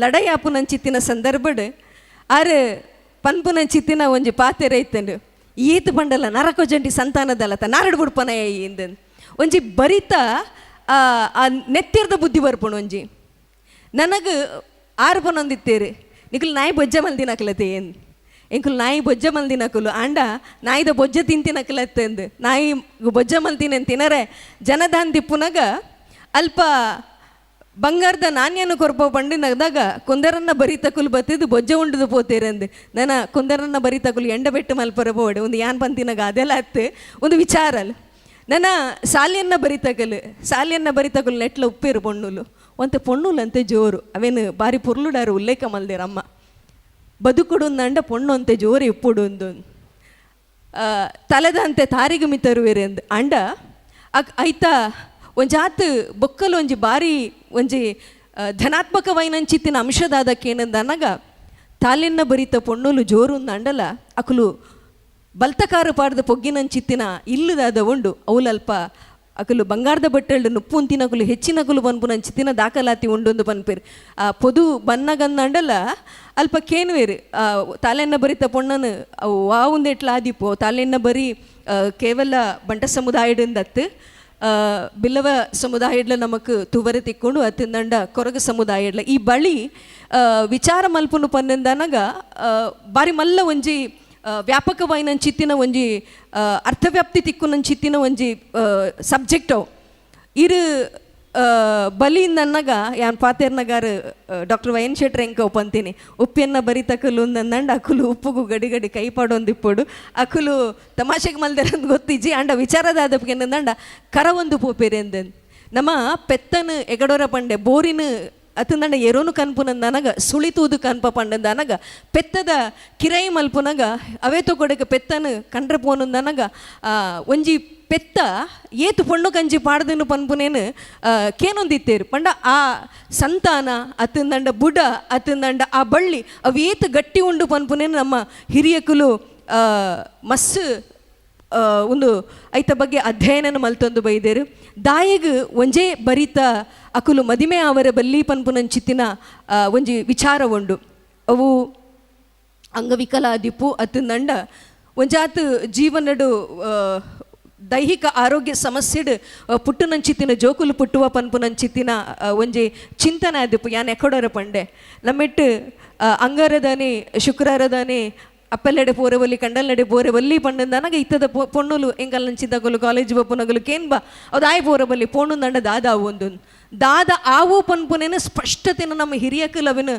ಲಡಯಾಪುನಂಚಿತ್ತಿನ ಸಂದರ್ಭಡ್ ಆರು ಪನ್ಪುನಂಚಿತ್ತಿನ ಒಂಜಿ ಪಾತೆರೆ ಇತ್ತಂಡು ಈತ ಬಂಡಲ ನರಕೊ ಜಂಟಿ ಸಂತಾನದಲ್ಲತ ನಾರಡು ಬುಡ್ಪನ ಇಂದ ಒಂಜಿ ಬರಿತ ಆ ನೆತ್ತಿರ್ದ ಬುದ್ಧಿ ಬರ್ಪುಣ ಒಂಜಿ ನನಗೆ ಆರು ಪನೊಂದಿತ್ತೇರು ನಿಕುಲು ನಾಯಿ ಬೊಜ್ಜ ಮಲ್ದಿನಕಲತೆ ಏನು ಎಂಕುಲು ನಾಯಿ ಬೊಜ್ಜ ಮಲ್ದಿನಕುಲು ಆಂಡ ನಾಯಿದ ಬೊಜ್ಜ ತಿಂತಿನಕಲತ್ತಂದು ನಾಯಿ ಬೊಜ್ಜ ಮಲ್ತಿನ ತಿನ್ನರೆ ಜನದಾನ್ ದಿಪ್ಪುನಗ ಅಲ್ಪ ಬಂಗಾರದ ನಾಣ್ಯನು ಕೊರ್ಪ ಪಂಡಿನದಾಗ ಕುಂದರನ್ನ ಬರಿತಕುಲು ಬತ್ತಿದ್ದು ಬೊಜ್ಜ ಉಂಡುದು ಪೋತೇರಂದು ನನ್ನ ಕುಂದರನ್ನ ಬರಿತಕುಲು ಎಂಡ ಬೆಟ್ಟು ಮಲ್ಪರ ಬೋಡೆ ಒಂದು ಯಾನ್ ಪಂತಿನಾಗ ಅದೆಲ್ಲ ಅತ್ತು ಒಂದು ವಿಚಾರ ಅಲ್ಲ. ನನ್ನ ಸಾಲಿಯನ್ನ ಬರಿತಕಲು ಸಾಲಿಯನ್ನ ಬರಿತಕುಲು ನೆಟ್ಲ ಉಪ್ಪೇರು ಪೊಣ್ಣುಲು ಒಂತೆ ಪೊಣ್ಣುಲು ಅಂತೆ ಜೋರು ಅವೇನು ಬಾರಿ ಪೊರ್ಲುಡಾರು ಉಲ್ಲೇಖ ಮಲ್ದೇರಮ್ಮ ಬದುಕುಡು ಅಂಡ ಪೊಣ್ಣು ಅಂತೆ ಜೋರು ಇಪ್ಪುಡು ಒಂದು ತಲೆದಂತೆ ತಾರಿಗು ಮಿತರುವೇರೆ ಅಂದು ಅಂಡ ಐತ ಒಂಜಾತ್ ಬೊಕ್ಕಲು ಒಂಜಿ ಬಾರಿ ಒಂಜಿ ಧನಾತ್ಮಕವೈನಂಚಿತ್ತಿನ ಅಂಶದಾದಕ್ಕೇನಂದ ಅನ್ನಗ ತಾಲೆನ್ನ ಬರಿತ ಪೊಣ್ಣುಲು ಜೋರು ಅಂಡಲ ಅಕುಲು ಬಲ್ತಕಾರ ಪಾಡ್ದ ಪೊಗ್ಗಿನಂಚಿತ್ತಿನ ಇಲ್ಲದಾದ ಉಂಡು ಅವುಲಲ್ಪ ಅಕಲು ಬಂಗಾರದ ಬಟ್ಟೆಲ್ಡು ನುಪ್ಪುಂತಿನಕುಲು ಹೆಚ್ಚಿನಕುಲು ಬನ್ಪುನಂಚಿತ್ತಿನ ದಾಖಲಾತಿ ಉಂಡೊಂದು ಪನ್ಪೇರು ಆ ಪೊದು ಬನ್ನಗಂದಂಡಲ ಅಲ್ಪ ಕೇನುವೇರು ತಾಲೆನ್ನ ಬರಿತ ಪೊಣ್ಣನು ಅವು ವಾ ಒಂದೆಟ್ಲ ಆದಿಪ್ಪು ತಾಲೆನ್ನ ಬರಿ ಕೇವಲ ಬಂಟ ಸಮುದಾಯದಿಂದತ್ತು ಬಿಲ್ಲವ ಸಮುದಾಯಡ್ಲ ನಮಕ್ ತುವರೆ ತಿಕ್ಕೊಂಡು ಅತ್ತಿಂದಂಡ ಕೊರಗ ಸಮುದಾಯಡ್ಲ ಈ ಬಳಿ ವಿಚಾರ ಮಲ್ಪುನು ಪನ್ನೆಂದನಗ ಬಾರಿ ಮಲ್ಲ ಒಂಜಿ ವ್ಯಾಪಕವಾಯಿನಂಚಿತ್ತಿನ ಒಂಜಿ ಅರ್ಥವ್ಯಾಪ್ತಿ ತಿಕ್ಕುನಂಚಿತ್ತಿನ ಒಂಜಿ ಸಬ್ಜೆಕ್ಟ್ ಅವು ಇರು ಬಲಿಯಿಂದ ಯಾನ್ ಪಾತೇರ್ನಗಾರು doctor Y N ಶೆಟ್ರ್ ಎಂಕ ಒಪ್ಪಂತೀನಿ ಉಪ್ಪಿಯನ್ನ ಬರಿತಕಲು ಅಂದಂಡ ಅಕುಲು ಉಪ್ಪುಗು ಗಡಿ ಗಡಿ ಕೈ ಪಾಡೊಂದಿಪ್ಪೊಡು ಅಕುಲು ತಮಾಷೆಗೆ ಮಲ್ದೆರಂದು ಗೊತ್ತಿಜ್ಜಿ ಅಂಡ ವಿಚಾರದಾದಪ್ಪ ಏನಂದಂಡ ಕರ ಒಂದು ಪೋಪೇರೆ ಅಂದನ್ ನಮ್ಮ ಪೆತ್ತನು ಎಗಡೋರ ಪಂಡೆ ಬೋರಿನ ಅತಂದಂಡ ಎರೋನು ಕನ್ಪುನಂದನಗ ಸುಳಿತೂದು ಕನ್ಪ ಪಂಡಂದನಗ ಪೆತ್ತದ ಕಿರೈ ಮಲ್ಪುನಗ ಅವೇತೋ ಕೊಡಕ ಪೆತ್ತನು ಕಂಡ್ರ ಪೋನಂದನಗ ಒಂಜಿ ಪೆತ್ತ ಏತು ಪೊಣ್ಣು ಕಂಜಿ ಪಾಡ್ದನು ಪನ್ಪುನೇನು ಕೇನೊಂದಿತ್ತೇರು ಪಂಡ ಆ ಸಂತಾನ ಅತಂದಂಡ ಬುಡ ಅತಂದಂಡ ಆ ಬಳ್ಳಿ ಅವು ಏತು ಗಟ್ಟಿ ಉಂಡು ಪನ್ಪುನೇನು ನಮ್ಮ ಹಿರಿಯಕುಲು ಮಸ್ಸು ಒಂದು ಐತ ಬಗ್ಗೆ ಅಧ್ಯಯನ ಮಲ್ತೊಂದು ಬೈದೇರು. ದಾಯಗ್ ಒಂಜೇ ಬರಿತ ಅಕುಲು ಮದಿಮೆ ಅವರ ಬಲ್ಲಿ ಪನ್ಪುನಂಚಿತ್ತಿನ ಒಂಜಿ ವಿಚಾರ ಉಂಡು ಅವು ಅಂಗವಿಕಲ ಆದಿಪ್ಪು ಅತ್ತಂದಂಡ ಒಂಜಾತ್ ಜೀವನಡು ದೈಹಿಕ ಆರೋಗ್ಯ ಸಮಸ್ಯೆಡು ಪುಟ್ಟುನಂಚಿತ್ತಿನ ಜೋಕುಲು ಪುಟ್ಟುವ ಪನ್ಪುನಂಚಿತ್ತಿನ ಒಂಜಿ ಚಿಂತನೆ ಆದಿಪ್ಪು ಯಾನ್ ಎಕೊಡರ ಪಂಡೆ ನಮ್ಮೆಟ್ಟು ಅಂಗಾರದಾನೆ ಶುಕ್ರಾರದಾನೆ ಅಪ್ಪಲ್ಲೆಡೆ ಪೋರೆವಲ್ಲಿ ಕಂಡಲ್ಲೆಡೆ ಪೋರೆವಲ್ಲಿ ಪಂಡಂದನಗ ಇತ್ತದ ಪೊಣ್ಣುಲು ಎಂಕಲ್ ನಂಚಿದ್ದಗಲು ಕಾಲೇಜ್ ಬಪ್ಪುನಗಲು ಕೇನ್ ಬಾ ಅದು ಆಯ್ ಪೋರಬಲ್ಲಿ ಪೋಣು ದಂಡ ದಾದ ಒಂದು ದಾದ ಆವು ಪನ್ಪುನೇನು ಸ್ಪಷ್ಟತೆನ ನಮ್ಮ ಹಿರಿಯಕಲು ಅವೇನು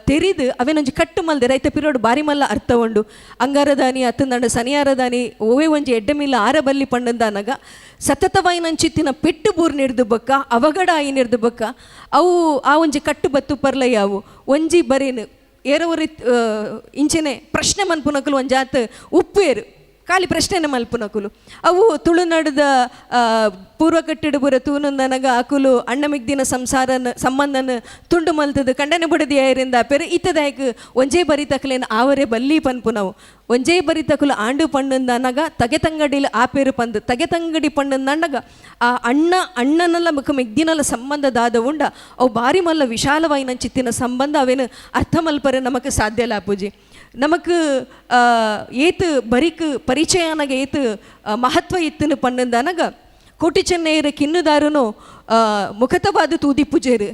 ತೆರಿದು ಅವೇನೊಂಜಿ ಕಟ್ಟು ಮಲ್ದೆ ರೈತ ಪಿರೋಡು ಬಾರಿ ಮಲ್ಲ ಅರ್ಥ ಉಂಡು ಅಂಗಾರದಾನಿ ಅತ್ತಂದಂಡ ಸನಿಯಾರದಾನಿ ಓವೇ ಒಂಜಿ ಎಡ್ಡೆ ಮಿಲ್ಲ ಆರಬಲ್ಲಿ ಪಂಡಂದನಗ ಸತತವಾಯಿನಂಚಿತ್ತಿನ ಪೆಟ್ಟು ಬೂರ್ ನಿರ್ದು ಬಕ್ಕ ಅವಗಡ ಆಯಿ ನಿರ್ದು ಬಕ್ಕ ಅವು ಆ ಒಂಜಿ ಕಟ್ಟು ಬತ್ತು ಪರ್ಲಯ್ಯಾವು ಒಂಜಿ ಬರೇನು ಏರವರಿ ಇಂಚೆನೆ ಪ್ರಶ್ನೆ ಮನ್ಪುನಕುಲು ಒಂಜಾತ್ ಉಪ್ಪೇರು ಖಾಲಿ ಪ್ರಶ್ನೆನೆ ಮಲ್ಪುನಕುಲು ಅವು ತುಳುನಾಡದ ಪೂರ್ವ ಕಟ್ಟಿಡು ಬುರ ತೂನಂದನಗ ಅಕುಲು ಅಣ್ಣ ಮಿಗ್ದಿನ ಸಂಸಾರನ ಸಂಬಂಧನ ತುಂಡು ಮಲ್ತದ ಕಂಡನೆ ಬುಡದಿ ಐರಿಂದ ಪೆರು ಇತ್ತದಾಯಕ್ ಒಂಜೇ ಬರಿ ತಕಲೇನು ಆವರೆ ಬಲ್ಲಿ ಪನ್ಪುನವು ಒಂಜೇ ಬರಿ ತಕುಲು ಆಂಡು ಪಣ್ಣಂದನಗ ತಗೆ ತಂಗಡಿಲು ಆಪೇರು ಪಂದು ತಗೆ ತಂಗಡಿ ಪಣ್ಣಂದನಗ ಆ ಅಣ್ಣ ಅಣ್ಣನಲ್ಲ ಮುಖ ಮಿಗ್ದಿನಲ್ಲ ಸಂಬಂಧದಾದ ಉಂಡ ಅವು ಬಾರಿ ಮಲ್ಲ ವಿಶಾಲವಾಯಿನ ಚಿತ್ತಿನ ಸಂಬಂಧ ಅವೇನು ಅರ್ಥ ಮಲ್ಪರೆ ನಮಕ್ ಸಾಧ್ಯ ಲಾಪುಜಿ. ನಮಕ್ ಏತು ಬರಿಕ್ ಪರಿಚಯನಾಗ ಏತು ಮಹತ್ವ ಇತ್ತನು ಪಣ್ಣಂದನಗ ಕೋಟಿ ಚೆನ್ನೈರ ಕಿನ್ನುದಾರನು ಮುಖತವಾದ ತೂದಿ ಪೂಜೆರು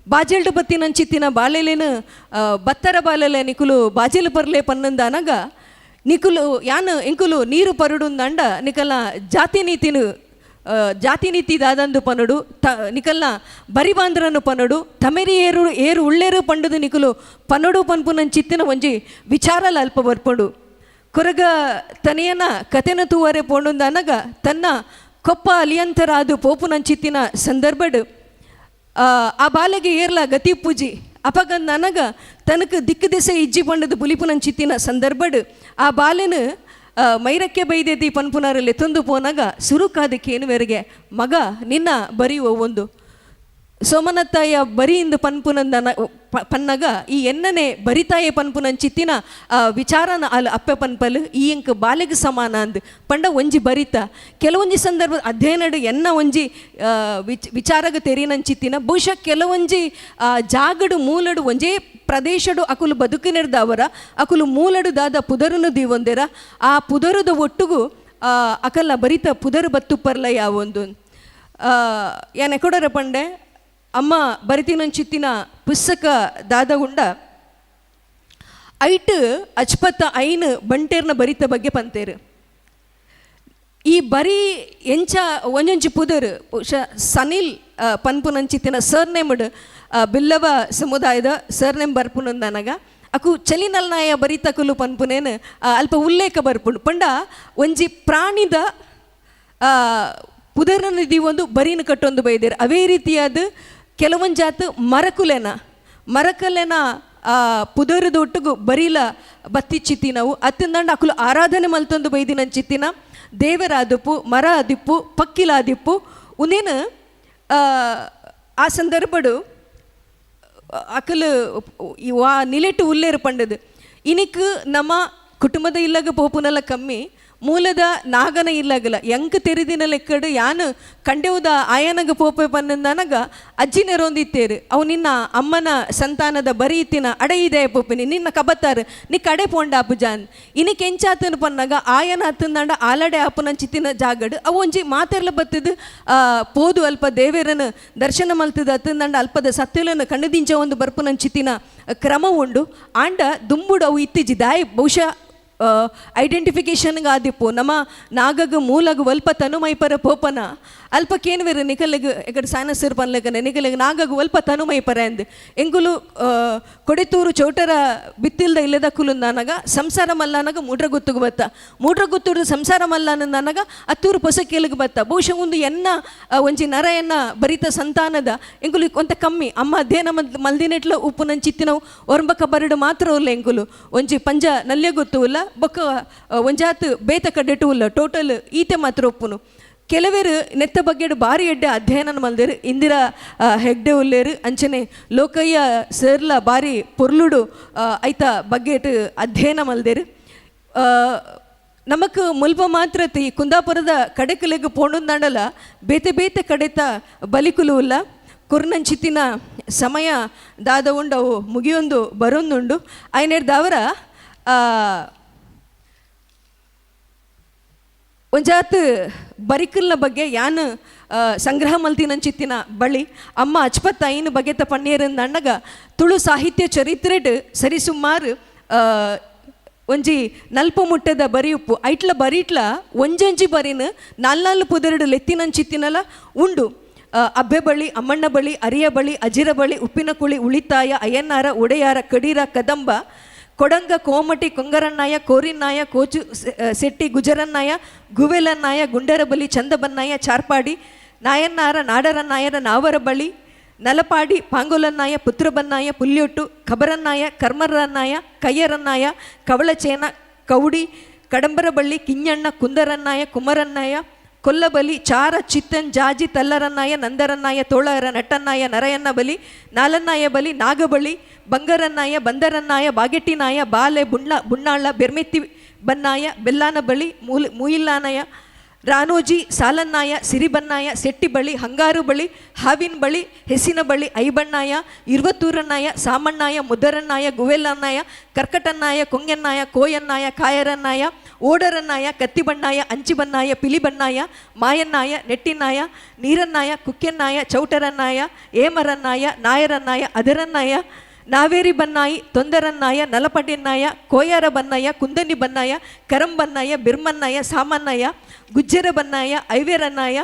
ಬಾಜೆಲ್ಡು ಬತ್ತಿನಂಚಿತ್ತಿನ ಬಾಳೆಲೇನು ಬತ್ತರ ಬಾಲೆಲೆ ನಿಕುಲು ಬಾಜೆಲು ಪರ್ಲೆ ಪನ್ನಂದನಗ ನಿಕುಲು ಯಾನು ಎಂಕುಲು ನೀರು ಪರುಡುಂದಂಡ ನಿಕಲ ಜಾತಿ ನೀತಿನು ಜಾತಿ ನೀತಿ ದಾದಂದು ಪನಡು ತ ನಿಕಲ್ನ ಬರಿಬಾಂದ್ರನು ಪನಡು ತಮೆರಿ ಏರು ಏರು ಉಳ್ಳೇರು ಪಂಡದು ನಿಕುಲು ಪನಡು ಪನ್ಪುನಂಚಿತ್ತಿನ ಒಂಜಿ ವಿಚಾರಲ ಅಲ್ಪ ಬರ್ಪಡು ಕೊರಗ ತನೆಯನ ಕತೆನ ತೂವರೆ ಪೋಂಡುಂದನಗ ತನ್ನ ಕೊಪ್ಪ ಅಲಿಯಂತರಾದು ಪೋಪುನಂಚಿತ್ತಿನ ಸಂದರ್ಭಡು ಆ ಬಾಲೆಗೆ ಏರ್ಲ ಗತಿ ಪೂಜಿ ಆ ಅಪಗ ನನಗ ತನಕ ದಿಕ್ಕು ದೆಸೆ ಇಜ್ಜಿ ಪಂಡದು ಬುಲಿಪುನಂಚಿತ್ತಿನ ಸಂದರ್ಭಡ್ ಆ ಬಾಲೆನ ಮೈರಕ್ಕೆ ಬೈದೇದಿ ಪನ್ಪುನಾರಲ್ಲಿ ತೊಂದು ಪೋನಾಗ ಸುರುಕಾದಕ್ಕೇನುವೆರಿಗೆ ಮಗ ನಿನ್ನ ಬರೆಯುವ ಒಂದು ಸೋಮನತ್ತಾಯ ಬರಿಯಿಂದ ಪನ್ಪುನಂದನ ಪನ್ನಗ ಈ ಎನ್ನನೆ ಬರಿತಾಯೆ ಪನ್ಪುನಂಚಿತ್ತಿನ ವಿಚಾರನ ಅಲ್ ಅಪ್ಪೆ ಪನ್ಪಲ್ ಈ ಎಂಕ್ ಬಾಲೆಗೆ ಸಮಾನ ಅಂದ್ ಪಂಡ ಒಂಜಿ ಬರಿತ ಕೆಲವೊಂಜಿ ಸಂದರ್ಭ ಅಧ್ಯಯನಡು ಎನ್ನ ಒಂಜಿ ವಿಚಾರಗ ತೆರಿನಂಚಿತ್ತಿನ ಬಹುಶಃ ಕೆಲವೊಂಜಿ ಜಾಗಡು ಮೂಲಡು ಒಂಜೇ ಪ್ರದೇಶಡು ಅಕುಲು ಬದುಕಿನಿರ್ದವರ ಅಕುಲು ಮೂಲಡು ದಾದ ಪುದರುನು ದೀವೊಂದೆರ ಆ ಪುದರುದ ಒಟ್ಟುಗು ಅಕಲ್ಲ ಬರಿತ ಪುದರು ಬತ್ತು ಪರ್ಲ ಯಾವೊಂದು ಯಾನ್ ಎಕೊಡರ ಪಂಡೆ ಅಮ್ಮ ಬರಿತಿನಂಚಿತ್ತಿನ ಪುಸ್ತಕ ದಾದಗುಂಡ ಐಟ್ ಅಚ್ಪತ್ತ ಐನ್ ಬಂಟೇರ್ನ ಬರಿತ ಬಗ್ಗೆ ಪಂತೇರು. ಈ ಬರಿ ಎಂಚ ಒಂಜೊಂಜಿ ಪುದರ್ ಸನಿಲ್ ಪನ್ಪುನಂಚಿತ್ತಿನ ಸರ್ ನೇಮ್ಡ್ ಬಿಲ್ಲವ ಸಮುದಾಯದ ಸರ್ ನೇಮ್ ಬರ್ಪುನಂದನಗ ಅಕು ಚಲಿನಲ್ನಾಯ ಬರಿತಕುಲು ಪನ್ಪುನೇನು ಅಲ್ಪ ಉಲ್ಲೇಖ ಬರ್ಪುಂಡು. ಪಂಡ ಒಂಜಿ ಪ್ರಾಣಿದ ಪುದರ್ನ ಒಂದು ಬರಿನ ಕಟ್ಟೊಂದು ಬೈದೇರು. ಅವೇ ರೀತಿಯಾದ ಕೆಲವೊಂಜಾತು ಮರಕಲೆನ ಪುದರದ ಒಟ್ಟುಗು ಬರಿಲ ಬತ್ತಿಚ್ಚಿತ್ತಿ ನಾವು ಅತ್ತಿಂದಂಡ ಅಕುಲು ಆರಾಧನೆ ಮಲ್ತೊಂದು ಬೈದಿನಂಚಿತ್ತಿನ ದೇವರಾದಿಪ್ಪು ಮರ ಆದಿಪ್ಪು ಪಕ್ಕಿಲಾದಿಪ್ಪು ಉಂದೇನು ಆ ಸಂದರ್ಭಡು ಅಕಲು ವಾ ನಿಲೆಟ್ಟು ಉಲ್ಲೇರು ಪಂಡದು. ಇನಿಕ್ ನಮ್ಮ ಕುಟುಂಬದ ಇಲ್ಲಗ ಪೋಪುನೆಲ್ಲ ಕಮ್ಮಿ ಮೂಲದ ನಾಗನ ಇಲ್ಲಗಲ ಎಂಕ್ ತೆರಿದಿನ ಲೆಕ್ಕಡು ಯಾನು ಕಂಡೆವುದ ಆಯನಗ ಪೋಪೆ ಪನ್ನಂದನಗ ಅಜ್ಜಿ ನೆರೊಂದಿತ್ತೇರು ಅವು ನಿನ್ನ ಅಮ್ಮನ ಸಂತಾನದ ಬರಿ ಇತ್ತಿನ ಅಡೆ ಇದೆ ಪೋಪಿನಿ ನಿನ್ನ ಕಬತ್ತಾರು ನೀ ಕಡೆ ಪೋಂಡ ಅಪುಜಾನ್ ಇನಿಕ್ ಎಂಚಾತನ ಪನ್ನಗ ಆಯನ ಹತ್ತಂದಂಡ ಆಲಡೆ ಆಪುನಂಚಿತ್ತಿನ ಜಾಗಡು ಅವು ಒಂಜಿ ಮಾತೆರ್ಲ ಬತ್ತದು ಪೋದು ಅಲ್ಪ ದೇವೇರನ ದರ್ಶನ ಮಲ್ತದ ಹತ್ತಂದಂಡ ಅಲ್ಪದ ಸತ್ಯಲನ ಕಣ್ಣದಿಂಚ ಒಂದು ಬರ್ಪುನಂಚಿತ್ತಿನ ಕ್ರಮ ಉಂಡು. ಆಂಡ ದುಂಬುಡು ಅವು ಇತ್ತೀಚಿ ದಾಯಿ ಬಹುಶಃ ಐಡೆಂಟಿಫಿಕೇಷನ್ಗೆ ಆದಿಪ್ಪು ನಮ್ಮ ನಾಗಗ ಮೂಲಗ ಒಲ್ಪ ತನುಮೈಪರ ಪೋಪನ ಅಲ್ಪ ಕೇನ್ವೇರು ನಿಕಲಿಗ ಎಕಡೆ ಸಾನಸರ್ ಪನ್ಲಕನೆ ನಿಕಲಿಗ ನಾಗಗ ಒಲ್ಪ ತನುಮೈಪರ ಅಂದ್ ಎಂಗುಲು ಕೊಡೆತೂರು ಚೌಟರ ಬಿತ್ತಿಲ್ದ ಇಲ್ಲದ ಕುಲುಂದನಗ ಸಂಸಾರ ಮಲ್ಲನಗ ಮೂಡ್ರಗುತ್ತುಗು ಬತ್ತ ಮೂಡ್ರಗುತ್ತೂರು ಸಂಸಾರ ಮಲ್ಲನಂದನಗ ಅತ್ತೂರು ಪೊಸಕೇಲಿಗೆ ಬತ್ತ ಬಹುಶಃ ಒಂದು ಎನ್ನ ಒಂಜಿ ನರ ಎನ್ನ ಬರಿತ ಸಂತಾನದ ಎಂಗುಲು ಒಂತ ಕಮ್ಮಿ ಅಮ್ಮ ಅಧ್ಯಯನ ಮಲ್ದಿನೆಟ್ಲ ಉಪ್ಪು ನಂಚಿತ್ತಿನವು ಒರಂಬಕ ಬರಡು ಮಾತ್ರ ಉಲ್ಲ ಎಂಗುಲು ಒಂಜಿ ಪಂಜ ನಲ್ಯ ಗೊತ್ತು ಉಲ್ಲ ಬೊಕ್ಕ ಒಂಜಾತ್ ಬೇತ ಕಡೆಟು ಉಲ್ಲ ಟೋಟಲ್ ಈತೆ ಮಾತ್ರ ಒಪ್ಪುನು. ಕೆಲವರು ನೆತ್ತ ಬಗ್ಗೆಡು ಭಾರಿ ಎಡ್ಡೆ ಅಧ್ಯಯನ ಮಲ್ದೇರು ಇಂದಿರಾ ಹೆಗ್ಡೆ ಉಲ್ಲೇರು ಅಂಚನೆ ಲೋಕಯ್ಯ ಸರ್ಲ ಭಾರಿ ಪೊರ್ಲುಡು ಐತ ಬಗ್ಗೆಟ್ ಅಧ್ಯಯನ ಮಲ್ದೇರು. ನಮಕ್ ಮುಲ್ಪ ಮಾತ್ರ ಈ ಕುಂದಾಪುರದ ಕಡೆಕಲೆಗ್ ಪೋಣುಂದಾಂಡಲ ಬೇತೆ ಬೇತೆ ಕಡೆತ ಬಲಿಕುಲು ಉಲ್ಲ ಕೊರ್ನಂಚಿತ್ತಿನ ಸಮಯ ದಾದ ಉಂಡು ಅವು ಮುಗಿಯೊಂದು ಬರೊಂದುಂಡು. ಐನೆರ್ದವರ ಒಂಜಾತ್ ಬರಿಕಲ್ನ ಬಗ್ಗೆ ಯಾನು ಸಂಗ್ರಹ ಮಲ್ತಿನಂಚಿತ್ತಿನ ಬಳಿ ಅಮ್ಮ ಅಚ್ಪತ್ತ ಐನು ಬಗೆತ ಪಣ್ಣೀರಂದ ತುಳು ಸಾಹಿತ್ಯ ಚರಿತ್ರೆಡ್ ಸರಿಸುಮಾರು ಒಂಜಿ ನಲ್ಪ ಮುಟ್ಟದ ಬರಿಯುಪ್ಪು ಐಟ್ಲ ಬರೀಟ್ಲ ಒಂಜೊಂಜಿ ಬರಿನ ನಾಲ್ನಾಲ್ ಪುದರಡು ಲೆತ್ತಿನಂಚಿತ್ತಿನಲ ಉಂಡು. ಅಬ್ಬೆ ಬಳಿ ಅಮ್ಮಣ್ಣ ಬಳಿ ಅರಿಯ ಬಳಿ ಅಜಿರ ಬಳಿ ಉಪ್ಪಿನಕುಳಿ ಉಳಿತಾಯ ಅಯ್ಯನಾರ ಒಡೆಯಾರ ಕಡೀರ ಕದಂಬ ಕೊಡಂಗ ಕೋಮಟಿ ಕೊಂಗರನ್ನಾಯ ಕೋರಿನ್ನಾಯ ಕೋಚು ಸೆಟ್ಟಿ ಗುಜರನ್ನಾಯ ಗುವೆಲನ್ನಾಯ ಗುಂಡರಬಲಿ ಚಂದಬನ್ನಾಯ ಚಾರ್ಪಾಡಿ ನಾಯನ್ನಾರ ನಾಡರನ್ನಾಯರ ನಾವರ ಬಳಿ ನಲಪಾಡಿ ಪಾಂಗೋಲನ್ನಾಯ ಪುತ್ರಬನ್ನಾಯ ಪುಲ್ಯೊಟ್ಟು ಖಬರನ್ನಾಯ ಕರ್ಮರನ್ನಾಯ ಕಯ್ಯರನ್ನಾಯ ಕವಳಚೇನ ಕೌಡಿ ಕಡಂಬರಬಳ್ಳಿ ಕಿಂಜಣ್ಣ ಕುಂದರನ್ನಾಯ ಕುಮರನ್ನಾಯ ಕೊಲ್ಲಬಲಿ ಚಾರ ಚಿತ್ತನ್ ಜಾಜಿ ತಲ್ಲರನ್ನಾಯ ನಂದರನ್ನಾಯ ತೋಳರ ನಟ್ಟನ್ನಾಯ ನರಯನ್ನ ಬಲಿ ನಾಲನ್ನಾಯ ಬಲಿ ನಾಗಬಳಿ ಬಂಗರನ್ನಾಯ ಬಂದರನ್ನಾಯ ಬಾಗೆಟ್ಟಿನಾಯ ಬಾಲೆ ಬುಣ್ಣಾಳ ಬೆರ್ಮೆತ್ತಿ ಬನ್ನಾಯ ಬೆಲ್ಲಾನ ಬಳಿ ಮೂಯಿಲ್ಲಾನಯ ರಾನೋಜಿ ಸಾಲನ್ನಾಯ ಸಿರಿಬನ್ನಾಯ ಸೆಟ್ಟಿ ಬಳಿ ಹಂಗಾರು ಬಳಿ ಹಾವಿನ ಬಳಿ ಹೆಸಿನ ಬಳಿ ಐಬಣ್ಣಾಯ ಇರುವತ್ತೂರನ್ನಾಯ ಸಾಮಣ್ಣಾಯ ಮುದ್ದರನ್ನಾಯ ಗುವೆಲ್ಲನ್ನಾಯ ಕರ್ಕಟನ್ನಾಯ ಕೊಂಗೆನ್ನಾಯ ಕೋಯನ್ನಾಯ ಕಾಯರನ್ನಾಯ ಓಡರನ್ನಾಯ ಕತ್ತಿಬಣ್ಣಾಯ ಅಂಚಿಬನ್ನಾಯ ಪಿಲಿಬಣ್ಣಾಯ ಮಾಯನ್ನಾಯ ನೆಟ್ಟಿನಾಯ ನೀರನ್ನಾಯ ಕುಕ್ಕೆನ್ನಾಯ ಚೌಟರನ್ನಾಯ ಏಮರನ್ನಾಯ ನಾಯರನ್ನಾಯ ಅದರನ್ನಾಯ ನಾವೇರಿ ಬನ್ನಾಯಿ ತೊಂದರನ್ನಾಯ ನಲಪಟಿನ್ನಾಯ ಕೋಯಾರ ಬನ್ನಾಯ ಕುಂದನಿ ಬನ್ನಾಯ ಕರಂಬನ್ನಾಯ ಬಿರ್ಮನ್ನಾಯ ಸಾಮನ್ನಾಯ ಗುಜ್ಜರ ಬನ್ನಾಯ ಐವೇರನ್ನಾಯ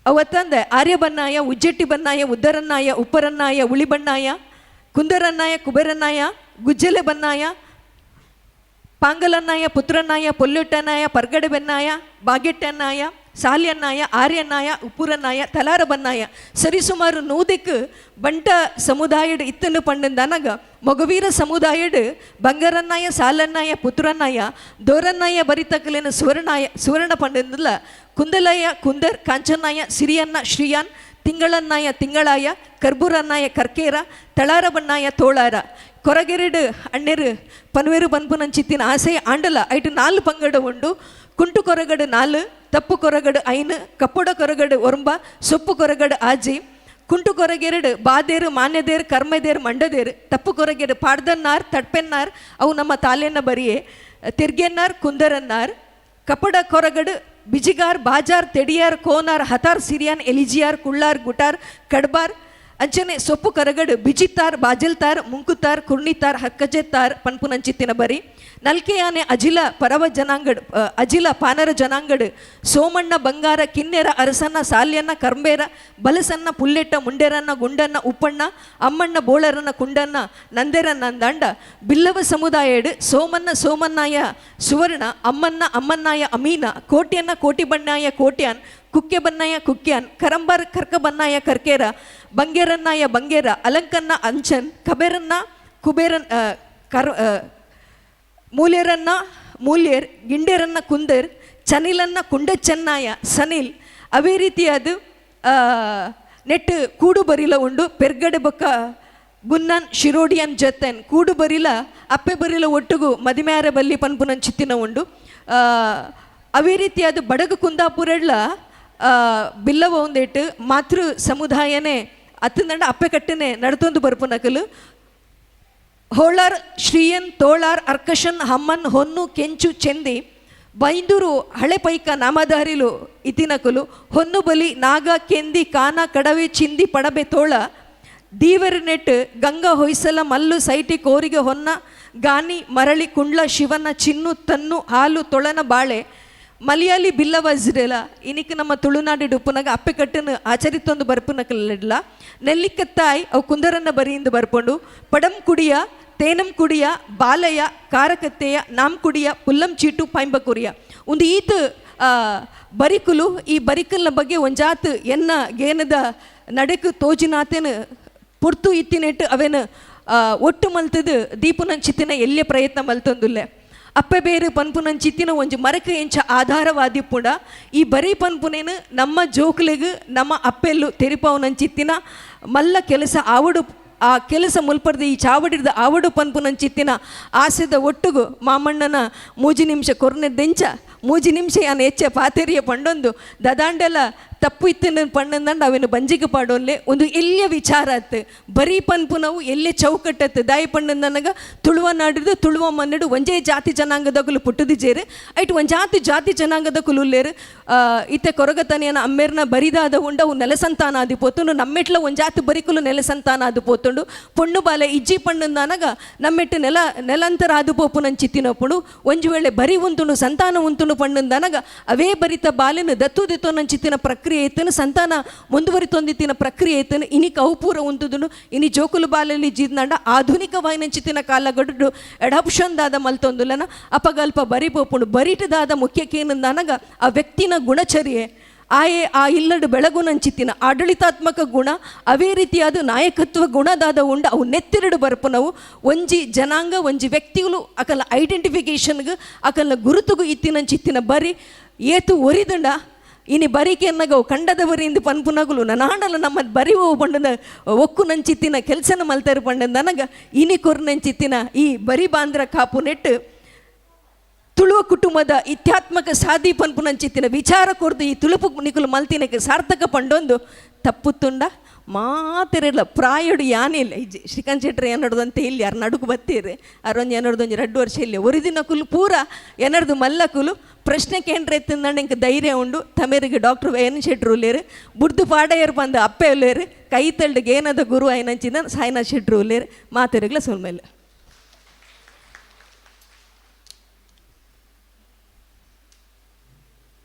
ಅವತ್ತಂದೆ ಆರ್ಯ ಬನ್ನಾಯ ಉಜ್ಜೆಟ್ಟಿ ಬನ್ನಾಯ ಉದ್ದರನ್ನಾಯ ಉಪ್ಪರನ್ನಾಯ ಉಳಿಬಣ್ಣಾಯ ಕುಂದರನ್ನಾಯ ಕುಬೇರನ್ನಾಯ ಗುಜ್ಜಲೆ ಬನ್ನಾಯ ಪಾಂಗಲನ್ನಾಯ ಪುತ್ರನ್ನಾಯ ಪೊಲ್ಲೊಟ್ಟನಾಯ ಪರ್ಗಡೆ ಬೆನ್ನಾಯ ಬಾಗೆಟ್ಟನ್ನಾಯ ಸಾಲ್ಯನ್ನಾಯ, ಆರ್ಯನ್ನಾಯ, ಉಪ್ಪುರನ್ನಾಯ, ತಲಾರ ಬನ್ನಾಯ ಸರಿಸುಮಾರು 100ಕ್ಕೆ ಬಂಟ ಸಮುದಾಯಡ್ ಇತ್ತನ್ನು ಪಂಡಂದನಗ ಮೊಗವೀರ ಸಮುದಾಯಡ್ ಬಂಗರನ್ನಾಯ, ಸಾಲನ್ನಾಯ, ಪುತ್ರನ್ನಾಯ, ದೋರನ್ನಾಯ ಬರಿತಕಲೇನ ಸುವರ್ಣಾಯ ಸುವರ್ಣ ಪಂಡಂದಲ್ಲ ಕುಂದಲಯ ಕುಂದರ್, ಕಾಂಚನಾಯ, ಸಿರಿಯನ್ನ ಶ್ರೀಯಾನ್, ತಿಂಗಳನ್ನಾಯ ತಿಂಗಳಾಯ, ಕರ್ಬೂರನ್ನಾಯ ಕರ್ಕೇರ, ತಳಾರ ಬನ್ನಾಯ ತೋಳಾರ. ಕೊರಗೆರಡು ಅಣ್ಣೆರು ಪನ್ವೇರು ಪನ್ಪುನಂಚಿತ್ತಿನ ಆಸೆ ಆಂಡಲ ಐಟು 4 ಪಂಗಡ ಉಂಡು. ಕುಂಟು ಕೊರಗಡು 4, ತಪ್ಪು ಕೊರಗಡು 5, ಕಪ್ಪುಡ ಕೊರಗಡು ಒರಂಬ, ಸೊಪ್ಪು ಕೊರಗಡು ಆಜಿ. ಕುಂಟು ಕೊರಗೆರಡು ಬಾದೇರು, ಮಾನ್ಯದೇರು, ಕರ್ಮದೇರು, ಮಂಡದೇರು. ತಪ್ಪು ಕೊರಗೆರು ಪಾಡ್ದನ್ನಾರ್, ತಡ್ಪೆನ್ನಾರ್, ಅವು ನಮ್ಮ ತಾಲೆನ್ನ ಬರಿಯೇ. ತಿರ್ಗೆನ್ನಾರ್, ಕುಂದರನ್ನಾರ್. ಕಪ್ಪಡ ಕೊರಗಡು ಬಿಜಿಗಾರ್, ಬಾಜಾರ್, ತೆಡಿಯಾರ್, ಕೋನಾರ್, ಹತಾರ್, ಸಿರಿಯಾನ್, ಎಲಿಜಿಯಾರ್, ಕುಳ್ಳಾರ್, ಗುಟಾರ್, ಕಡ್ಬಾರ್. ಅಂಚನೆ ಸೊಪ್ಪು ಕರಗಡು ಬಿಜಿತಾರ್, ಬಾಜಲ್ತಾರ್, ಮುಂಕುತಾರ್, ಕುರ್ಣಿತಾರ್, ಹಕ್ಕಜೆತ್ತಾರ್ ಪನ್ಪುನಂಚಿತ್ತಿನ ಬರಿ. ನಲ್ಕೆಯಾನೆ ಅಜಿಲ ಪರವ ಜನಾಂಗಡ್, ಅಜಿಲ ಪಾನರ ಜನಾಂಗಡ್, ಸೋಮಣ್ಣ ಬಂಗಾರ, ಕಿನ್ನೆರ ಅರಸನ್ನ, ಸಾಲ್ಯನ್ನ ಕರ್ಂಬೇರ, ಬಲಸನ್ನ ಪುಲ್ಲೆಟ್ಟ, ಮುಂಡೇರನ್ನ ಗುಂಡನ್ನ ಉಪ್ಪಣ್ಣ, ಅಮ್ಮಣ್ಣ ಬೋಳರನ್ನ ಕುಂಡನ್ನ ನಂದೆರನ್ನ ಅಂದಾಂಡ. ಬಿಲ್ಲವ ಸಮುದಾಯಡ್ ಸೋಮನ್ನ ಸೋಮನ್ನಾಯ ಸುವರ್ಣ, ಅಮ್ಮನ್ನ ಅಮ್ಮನ್ನಾಯ ಅಮೀನ, ಕೋಟ್ಯನ್ನ ಕೋಟಿ ಬಣ್ಣಾಯ ಕೋಟ್ಯಾನ್, ಕುಕ್ಕೆ ಬನ್ನಾಯ ಕುಕ್ಯಾನ್, ಕರಂಬಾರ್ ಕರ್ಕ ಬನ್ನಾಯ ಕರ್ಕೇರ, ಬಂಗೇರನ್ನಾಯ ಬಂಗೇರ, ಅಲಂಕನ್ನ ಅಂಚನ್, ಕಬೇರನ್ನ ಕುಬೇರನ್, ಕರ್ ಮೂಲ್ಯರನ್ನ ಮೂಲ್ಯರ್, ಗಿಂಡೇರನ್ನ ಕುಂದರ್, ಚನಿಲನ್ನ ಕುಂಡಚೆನ್ನಾಯ ಸನಿಲ್. ಅವೇ ರೀತಿಯಾದ ನೆಟ್ಟು ಕೂಡು ಬರಿಲ ಉಂಡು. ಪೆರ್ಗಡೆ ಬೊಕ್ಕ ಗುನ್ನನ್ ಶಿರೋಡಿಯನ್ ಜೊತೆನ್ ಕೂಡು ಬರಿಲ ಅಪ್ಪೆ ಬರಿಲ ಒಟ್ಟುಗು ಮದಿಮ್ಯಾರ ಬಲ್ಲಿ ಪನ್ಪುನನ್ ಚಿತ್ತಿನ ಉಂಡು. ಅವೇ ರೀತಿಯಾದ ಬಡಗು ಕುಂದಾಪುರಡ್ಲ ಬಿಲ್ಲವ ಒಂದೇಟು ಮಾತೃ ಸಮುದಾಯನೇ ಅತ್ತಂದಂಡ ಅಪ್ಪೆ ಕಟ್ಟನೆ ನಡ್ತೊಂದು ಬರ್ಪುನಕಲು. ಹೋಳಾರ್ ಶ್ರೀಯನ್ ತೋಳಾರ್ ಅರ್ಕಶನ್ ಹಮ್ಮನ್ ಹೊನ್ನು ಕೆಂಚು ಚೆಂದಿ ಬೈಂದೂರು ಹಳೆ ಪೈಕ ನಾಮಧಾರಿಲು ಇತಿನಕುಲು ಹೊನ್ನು ಬಲಿ ನಾಗ ಕೆಂದಿ ಕಾನ ಕಡವೆ ಚಿಂದಿ ಪಡಬೆ ತೋಳ ದೀವರನೆಟ್ ಗಂಗಾ ಹೊಯ್ಸಲ ಮಲ್ಲು ಸೈಟಿ ಕೋರಿಗೆ ಹೊನ್ನ ಗಾನಿ ಮರಳಿ ಕುಂಡ್ಲ ಶಿವನ ಚಿನ್ನು ತನ್ನು ಹಾಲು ತೊಳನ ಬಾಳೆ ಮಲಯಾಳಿ ಬಿಲ್ಲವಜ್ರೆಲ ಇನಿಕ್ ನಮ್ಮ ತುಳುನಾಡು ಉಪ್ಪುನಾಗ ಅಪ್ಪೆ ಕಟ್ಟನು ಆಚರಿತೊಂದು ಬರ್ಪುನಕಲ್ಲ. ನೆಲ್ಲಿಕತ್ತಾಯ್ ಅವು ಕುಂದರನ್ನ ಬರಿಯಿಂದ ಬರ್ಪೊಂಡು ಪಡಂ ಕುಡಿಯ ತೇನಂ ಕುಡಿಯ ಬಾಲಯ ಕಾರಕತ್ತೆಯ ನಾಮ್ ಕುಡಿಯ ಪುಲ್ಲಂ ಚೀಟು ಪೈಂಬಕುರಿಯ ಒಂದು ಈತ ಬರಿಕುಲು. ಈ ಬರಿಕಲ್ನ ಬಗ್ಗೆ ಒಂಜಾತ್ ಎನ್ನ ಗೇನದ ನಡೆಕು ತೋಜಿನಾತೇನು ಪುರ್ತು ಇತ್ತಿನೆಟ್ಟು ಅವೇನು ಒಟ್ಟು ಮಲ್ತದು ದೀಪುನಂಚಿತ್ತಿನ ಎಲ್ಲೇ ಪ್ರಯತ್ನ ಮಲ್ತೊಂದುಲ್ಲೆ. ಅಪ್ಪೆ ಬೇರು ಪನ್ಪುನಂಚಿತ್ತಿನ ಒಂಜಿ ಮರಕ ಎಂಚ ಆಧಾರವಾದಿಪ್ಪುಂಡ ಈ ಬರೀ ಪನ್ಪುನೇನು ನಮ್ಮ ಜೋಕ್ಲೆಗ್ ನಮ್ಮ ಅಪ್ಪೆಲ್ಲು ತೆರಿಪಾವನಂಚಿತ್ತಿನ ಮಲ್ಲ ಕೆಲಸ ಆವಡು ಆ ಕೆಲಸ ಮುಲ್ಪರ್ದು ಈ ಚಾವಡಿದ ಆವಡು ಪನ್ಪುನಂಚಿತ್ತಿನ ಆಸೆದ ಒಟ್ಟುಗು ಮಾಮಣ್ಣನ ಮೂಜಿ ನಿಮಿಷ ಕೊರ್ನೆದೆಂಚ ಮೂಜಿ ನಿಮಿಷ ಯಾನ್ ಹೆಚ್ಚ ಪಾತೆರಿಯ ಪಂಡೊಂದು ದದಾಂಡೆಲ ತಪ್ಪು ಇತ್ತಿನ ಪಣ್ಣಂದಂಡ ಅವೇನು ಬಂಜಿಗೆ ಪಾಡೋನ್ಲೆ ಒಂದು ಎಲ್ಲಿಯ ವಿಚಾರ ಆತು ಬರೀ ಪನ್ಪುನವು ಎಲ್ಲೇ ಚೌಕಟ್ಟತ್ತು ದಾಯಿ ಪಣ್ಣಂದನಗ ತುಳುವ ನಾಡಿದು ತುಳುವ ಮನ್ನಡು ಒಂಜೇ ಜಾತಿ ಜನಾಂಗದಗುಲು ಪುಟ್ಟುದಿಜೇರು ಐಟ್ ಒಂಜಾತಿ ಜಾತಿ ಜನಾಂಗದಗುಲು ಉಲ್ಲೇರು ಇತ್ತೆ ಕೊರಗತನಿಯನ ಅಮ್ಮೇರ್ನ ಬರಿದಾದ ಉಂಡವು ನೆಲಸಂತಾನ ಆದಿ ಪೋತುಂಡು ನಮ್ಮೆಟ್ಲ ಒಂಜಾತಿ ಬರಿಕುಲು ನೆಲಸಂತಾನ ಆದು ಪೋತುಂಡು ಪೊಣ್ಣು ಬಾಲೆ ಇಜ್ಜಿ ಪಣ್ಣಂದನಗ ನಮ್ಮೆಟ್ಟು ನೆಲ ನೆಲಂತರ ಆದು ಪೋಪುನಂಚಿತ್ತಿನಪ್ಪುಡು ಒಂಜು ವೇಳೆ ಬರಿ ಉಂತುಂಡು ಸಂತಾನ ಉಂತುಂಡು ಪಣ್ಣಂದನಗ ಅವೇ ಬರಿತ ಬಾಲೆನು ದತ್ತು ದಿತ್ತೋನಂಚಿತ್ತಿನ ಪ್ರಕ್ರಿಯೆ ಏತನು ಸಂತಾನ ಮುಂದುವರಿತೊಂದಿತ್ತಿನ ಪ್ರಕ್ರಿಯೆ ಏತನು ಇನಿ ಕೌಪೂರ ಉಂತುದುನು ಇನಿ ಜೋಕುಲು ಬಾಲಲ್ಲಿ ಜೀದ್ನಾಂಡ ಆಧುನಿಕವಾಯಿನಂಚಿತ್ತಿನ ಕಾಲಗಡು ಅಡಾಪ್ಷನ್ ದಾದ ಮಲ್ತೊಂದುಲನ ಅಪಗಲ್ಪ ಬರಿ ಪೋಪುಂಡು ಬರಿಟದಾದ ಮುಖ್ಯಕ್ಕೇನಂದನಗ ಆ ವ್ಯಕ್ತಿನ ಗುಣಚರ್ಯೆ ಆಯೆ ಆ ಇಲ್ಲಡು ಬೆಳಗುನಂಚಿತ್ತಿನ ಆಡಳಿತಾತ್ಮಕ ಗುಣ ಅವೇ ರೀತಿಯಾದ ನಾಯಕತ್ವ ಗುಣದಾದ ಉಂಡ ಅವು ನೆತ್ತಿರಡು ಬರ್ಪುನವು ಒಂಜಿ ಜನಾಂಗ ಒಂಜಿ ವ್ಯಕ್ತಿಗಳು ಅಕಲ ಐಡೆಂಟಿಫಿಕೇಷನ್ಗೆ ಅಕಲ ಗುರುತುಗು ಇತ್ತಿನಂಚಿತ್ತಿನ ಬರಿ ಏತು ಒರಿದಂಡ ಇನಿ ಬರಿಕೆ ಅನ್ನಗವು ಕಂಡದವರಿಂದ ಪನ್ಪುನಗುಲು ನನಾಂಡಲ ನಮ್ಮ ಬರಿವು ಪಂಡನ ಒಕ್ಕು ನಂಚಿತ್ತಿನ ಕೆಲಸನ ಮಲ್ತರು ಪಂಡ ನನಗ ಇನಿ ಕೊರ್ನಂಚಿತ್ತಿನ ಈ ಬರಿ ಬಾಂದ್ರ ಕಾಪು ನೆಟ್ಟು ತುಳುವ ಕುಟುಂಬದ ಇತ್ಯಾತ್ಮಕ ಸಾದಿ ಪನ್ಪುನಂಚಿತ್ತಿನ ವಿಚಾರ ಕೊರ್ದು ಈ ತುಳುಪು ನಿಕುಲು ಮಲ್ತಿನಕ್ಕೆ ಸಾರ್ಥಕ ಪಂಡೊಂದು ತಪ್ಪುತ್ತುಂಡ ಮಾತಿರಲ್ಲ ಪ್ರಾಯಡು ಯಾನಿಲ್ಲ ಇಜ್ಜಿ ಶ್ರೀಕಾಂತ್ ಶೆಟ್ಟರ್ ಏನಡ್ದು ಇಲ್ಲಿ ಯಾರು ನಡುಕು ಬತ್ತೀರಿ ಅರೊಂದು ಏನಡ್ದು ಒಂಜಿ 2 ವರ್ಷ ಇಲ್ಲಿ ಒರಿದಿನ ಕುಲು ಪೂರ ಏನರ್ದು ಮಲ್ಲ ಕುಲು ಪ್ರಶ್ನೆ ಕೇಂದ್ರ ಎತ್ತಿಂದಂಡ ಇಂಕ ಧೈರ್ಯ ಉಂಡು ತಮೇರಿಗೆ ಡಾಕ್ಟರ್ ಎನ್ ಶೆಟ್ರು ಉಲ್ಲೇರು ಬುಡ್ದು ಪಾಡಯರ್ ಬಂದು ಅಪ್ಪೆ ಉಲ್ಲೇರು ಕೈ ತಳ್ಳಿಗೆ ಏನದ ಗುರು ಐನಂಚಿನ ಸಾಯಿನಾಥ್ ಶೆಟ್ರು ಉಲ್ಲೇರು ಮಾತಿರಗ್ಲ ಸೊಲ್ಮೇಲೆ.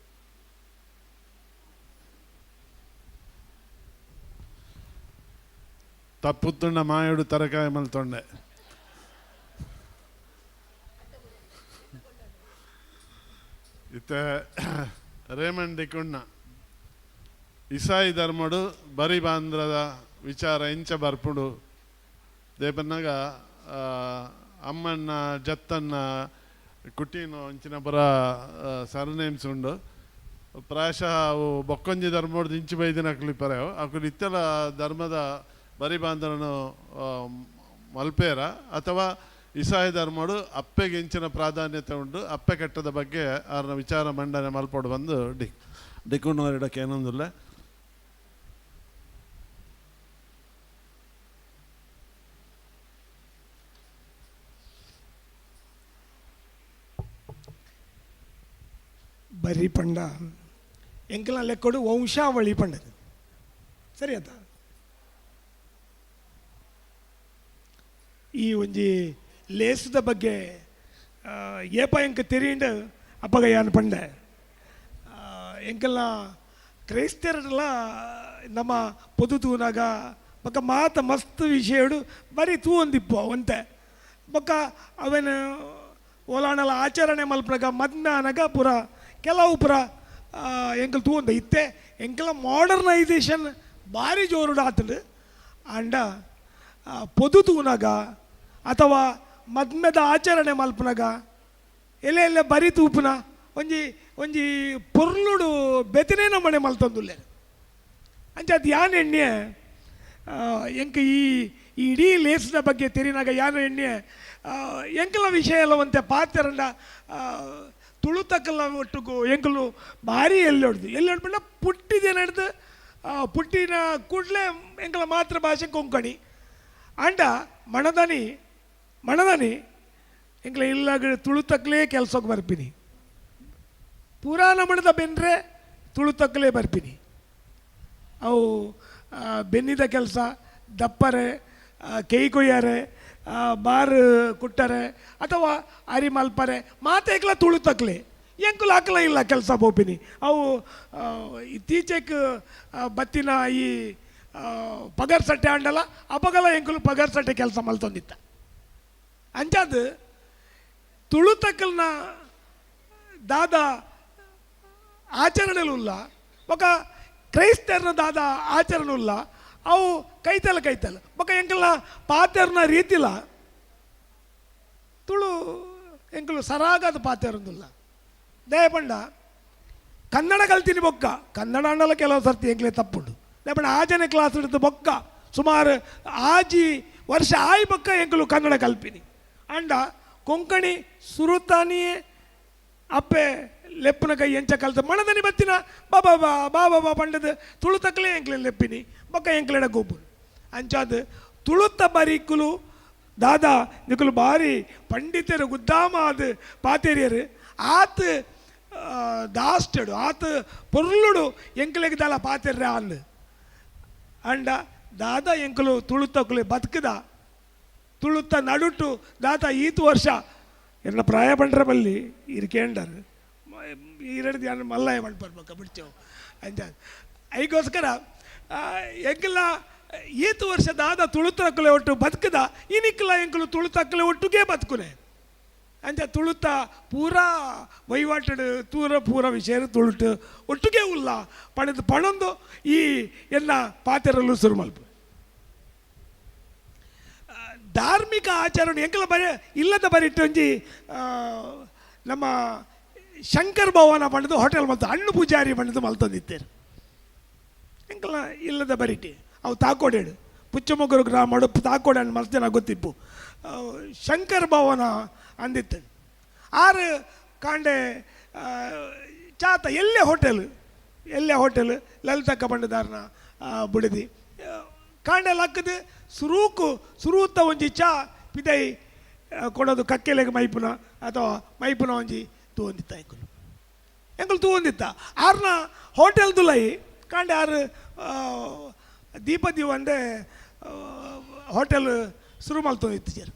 ತಪ್ಪುತ್ತುಂಡ ಮಾಯೋಡು ತರಕಾಯಿ ಮಲ್ತೊಂಡೆ ಇತ್ತೆ ರೇಮಂಡ್ ಡಿಕುಣ್ಣ ಇಸಾಯಿ ಧರ್ಮಡು ಬರಿ ಬಾಂದ್ರದ ವಿಚಾರ ಎಂಚ ಬರ್ಪುಡು ದೇಪನ್ನಾಗ ಅಮ್ಮಣ್ಣ ಜತ್ತನ್ನ ಕುಟೀನು ಅಂಚಿನ ಪುರ ಸರ್ನೇಮ್ಸ್ ಉಂಡು. ಪ್ರಾಯಶಃ ಅವು ಬೊಕ್ಕೊಂಜಿ ಧರ್ಮೋಡ್ದು ಇಂಚು ಬೈದಿನ ಅಕ್ಲು ಇಪ್ಪರೆ ಅಕುಲು ಇತ್ತೆಲ ಧರ್ಮದ ಬರಿ ಬಾಂಧರನು ಮಲ್ಪೇರ ಅಥವಾ ಇಸಾಯಿ ಧರ್ಮಡು ಅಪ್ಪೆಗೆ ಇಂಚಿನ ಪ್ರಾಧಾನ್ಯತೆ ಉಂಟು. ಅಪ್ಪೆ ಕಟ್ಟದ ಬಗ್ಗೆ ಅವರ ವಿಚಾರ ಮಂಡನೆ ಮಲ್ಪೋಡು ಬಂದು ಡಿಕ್ಕುಣ್ಣವರಿಡಕ್ಕೆ ಏನೊಂದಿಲ್ಲ. ಬರಿ ಪಂಡ ಎಂಕಲ ಲೆಕ್ಕೊಡು ವಂಶಾವಳಿ ಪಂಡದು ಸರಿ ಆತ. ಈ ಒಂಜಿ ಲೇಸದ ಬಗ್ಗೆ ಏಪ ಎಂಕ ತೆರೀಂಡ ಅಪ್ಪಗ ಯಾನ್ ಪಂಡೆ ಎಂಕೆಲ್ಲ ಕ್ರೈಸ್ತರಲ್ಲ ನಮ್ಮ ಪೊದು ತೂನಾಗ ಬೊಕ್ಕ ಮಾತ ಮಸ್ತ್ ವಿಷಯಡು ಬರೀ ತೂವೊಂದಿಪ್ಪು ಒಂತೆ ಬೊಕ್ಕ ಅವೇನು ಓಲಾಣಲ ಆಚರಣೆ ಮಲ್ಪನಾಗ ಮದ್ನಾನಗ ಪೂರ ಕೆಲವು ಪೂರ ಎಂಕಲ್ ತೂವೊಂದ ಇತ್ತೆ ಎಂಕಲ ಮಾಡರ್ನೈಸೇಷನ್ ಭಾರಿ ಜೋರುಡು ಆತಂಡು. ಅಂಡ ಪೊದು ತೂನಾಗ ಅಥವಾ ಮದ್ಮೆದ ಆಚರಣೆ ಮಲ್ಪನಾಗ ಎಲ್ಲೆ ಎಲ್ಲೆ ಬರಿ ತೂಪುನ ಒಂಜಿ ಒಂಜಿ ಪೊರ್ಲುಡು ಬೆತನೇ ನಮ್ಮನೆ ಮಲ್ತೊಂದುಲ್ಲೆ. ಅಂಚ ಅದು ಯಾನ್ ಎಣ್ಣೆ ಎಂಕ ಈ ಇಡೀ ಲೇಸದ ಬಗ್ಗೆ ತೆರಿನಾಗ ಯಾನ್ ಎಣ್ಣೆ ಎಂಕಲ ವಿಷಯ ಎಲ್ಲ ಒಂತೆ ಪಾತೆರಂಡ ತುಳುತಕ್ಕಲ್ಲ ಒಟ್ಟುಗು ಎಂಕಲು ಭಾರಿ ಎಲ್ಲೊಡ್ದು ಎಲ್ಲೊಡ್ಬಿಂಡ ಪುಟ್ಟಿದೆ ನಡೆದು ಪುಟ್ಟಿನ ಕೂಡಲೇ ಎಂಕಲ ಮಾತೃಭಾಷೆ ಕೊಂಕಣಿ. ಅಂಡ ಮಣದನಿ ಮಣದನಿ ಎಂಕಲ ಇಲ್ಲಾಗ ತುಳುತಕ್ಕಲೇ ಕೆಲಸಕ್ಕೆ ಬರ್ಪಿನಿ ಪೂರಾ ನಮಣದ ಬೆನ್ರೆ ತುಳುತಕ್ಕಲೇ ಬರ್ಪಿನಿ. ಅವು ಬೆನ್ನಿದ ಕೆಲಸ ದಪ್ಪರೆ ಕೈ ಕೊಯ್ಯಾರೆ ಬಾರ್ ಕುಟ್ಟರೆ ಅಥವಾ ಅರಿ ಮಲ್ಪರೆ ಮಾತೇಕ್ಲ ತುಳುತಕ್ಲೆ ಎಂಕುಲು ಹಾಕಲ ಇಲ್ಲ ಕೆಲಸ ಬೋಪಿನಿ. ಅವು ಇತ್ತೀಚೆಗೆ ಬತ್ತಿನ ಈ ಪಗರ್ ಸಟ್ಟೆ ಅಂಡಲ ಅಪಗಲ ಎಂಕುಲು ಪಗರ್ ಸಟ್ಟೆ ಕೆಲಸ ಮಲ್ತೊಂದಿತ್ತ. ಅಂಚಾದ ತುಳುತಕ್ಕಲ್ನ ದಾದ ಆಚರಣೆಲುಲ್ಲ ಬೊಕ ಕ್ರೈಸ್ತರ್ನ ದಾದ ಆಚರಣೆ ಉಲ್ಲ ಅವು ಕೈತಲ್ಲ ಕೈತಲ್ಲ ಬೊಕ ಎಂಕಲ್ನ ಪಾತೆರ್ನ ರೀತಿಲ ತುಳು ಎಂಕಲು ಸರಾಗದ ಪಾತೆರಂದುಲ್ಲ. ದಯಪಂಡ ಕನ್ನಡ ಕಲ್ತೀನಿ ಬೊಕ್ಕ ಕನ್ನಡ ಅಂಡಲ ಕೆಲವು ಸರ್ತಿ ಎಂಕ್ಲೆ ತಪ್ಪುಂಡು. ದಯಪಂಡ ಆಜನೇ ಕ್ಲಾಸ್ ಹಿಡಿದು ಬೊಕ್ಕ ಸುಮಾರು ಆಜಿ ವರ್ಷ ಆಯ್ ಬೊಕ್ಕ ಎಂಕಲು ಕನ್ನಡ ಕಲ್ಪಿನಿ. ಅಂಡ ಕೊಂಕಣಿ ಸುರುತಾನಿಯೇ ಅಪ್ಪೆ ಲೆಪ್ಪನ ಕೈ ಎಂಚ ಕಲ್ತ ಮಣದನಿ ಬತ್ತಿನ ಬಾಬಾ ಬಾ ಬಾಬಾ ಬಾ ಪಂಡದ ತುಳುತಕ್ಕಲೇ ಎಂಕ್ಲೆ ಲೆಪ್ಪಿನಿ ಬೊಕ್ಕ ಎಂಕ್ಲೆಡ ಗೊಬ್ಬು. ಅಂಚಾದ ತುಳುತ ಬರಿಕುಲು ದಾದಾ ನಿಕುಲು ಭಾರಿ ಪಂಡಿತರು ಗುದ್ದಾಮ ಅದು ಪಾತೇರಿಯರು ಆತ ದಾಸ್ಟಡು ಆತ ಪೊರ್ಲುಡು ಎಂಕ್ಲೆಗ್ ದಾಲ ಪಾತೆರ್ರೆ ಅಂದು. ಅಂಡ ದಾದಾ ಎಂಕಲು ತುಳುತಕ್ಕಲೆ ಬದುಕದ ತುಳುತ ನಡುಟು ದಾದಾ ಈತು ವರ್ಷ ಎನ್ನ ಪ್ರಾಯ ಪಂಡ್ರ ಬಲ್ಲಿ ಇರ್ಕೇಂಡರು ಈರಡು ಧ್ಯಾನ ಮಲ್ಲಾಯ ಮಣ್ಪರ್ಬೇಕ ಬಿಡ್ತೇವೆ ಅಂಜ. ಐಗೋಸ್ಕರ ಎಂಕಲ ಈತು ವರ್ಷ ದಾದ ತುಳುತಕ್ಕಲೆ ಒಟ್ಟು ಬದುಕದ ಇನಿಕ್ಲ ಎಂಕಲು ತುಳುತಕ್ಕಲೆ ಒಟ್ಟುಗೆ ಬದುಕುನೆ. ಅಂಚ ತುಳುತ ಪೂರಾ ವಹಿವಾಟು ತೂರ ಪೂರ ವಿಷಯ ತುಳುಟು ಒಟ್ಟುಗೆ ಉಲ್ಲ ಪಣದು ಪಣೊಂದು ಈ ಎಲ್ಲ ಪಾತೆರಲು ಶುರು ಮಲ್ಪ. ಧಾರ್ಮಿಕ ಆಚರಣೆ ಎಂಕಲ ಬರಿ ಇಲ್ಲದ ಬರಿಟ್ಟು ಒಂಜಿ ನಮ್ಮ ಶಂಕರ್ ಭವನ ಪಂಡದು ಹೋಟೆಲ್ ಮಲ್ತು ಹಣ್ಣು ಪೂಜಾರಿ ಪಂಡದು ಮಲ್ತೊಂದಿತ್ತೇರು ಎಂಕಲ ಇಲ್ಲದ ಬರಿಟಿ. ಅವು ತಾಕೋಡೇಡು ಪುಚ್ಚಮೊಗರು ಗ್ರಾಮಡು ತಾಕೋಡೆ ಹಣ್ಣು ಮಸ್ತ್ ಜನ ಗೊತ್ತಿಪ್ಪು ಶಂಕರ್ ಭವನ ಅಂದಿತ್ತು. ಆರು ಕಾಂಡೆ ಚಾತ ಎಲ್ಲೇ ಹೋಟೆಲ್ ಎಲ್ಲೇ ಹೋಟೆಲ್ ಲಲಿತಕ್ಕ ಪಂಡದಾರನ ಬುಡದಿ ಕಾಂಡೆ ಲಕ್ಕದು ಸುರೂಕು ಸುರೂತ ಒಂಜಿ ಚಾ ಪಿದೈ ಕೊಡೋದು ಕಕ್ಕೆಲೆಗೆ ಮೈಪುನ ಅಥವಾ ಮೈಪುನ ಒಂಜಿ ತೂವೊಂದಿತ್ತ ಎಂಕುಲು ಎಂಕುಲು ತೂವೊಂದಿತ್ತ. ಆರ್ನ ಹೋಟೆಲ್ ದುಲೈ ಕಾಂಡೆ ಆರು ದೀಪ ದೀವಂದೆ ಹೋಟೆಲ್ ಶುರು ಮಲ್ತೊಂದಿತ್ತು ಜರ್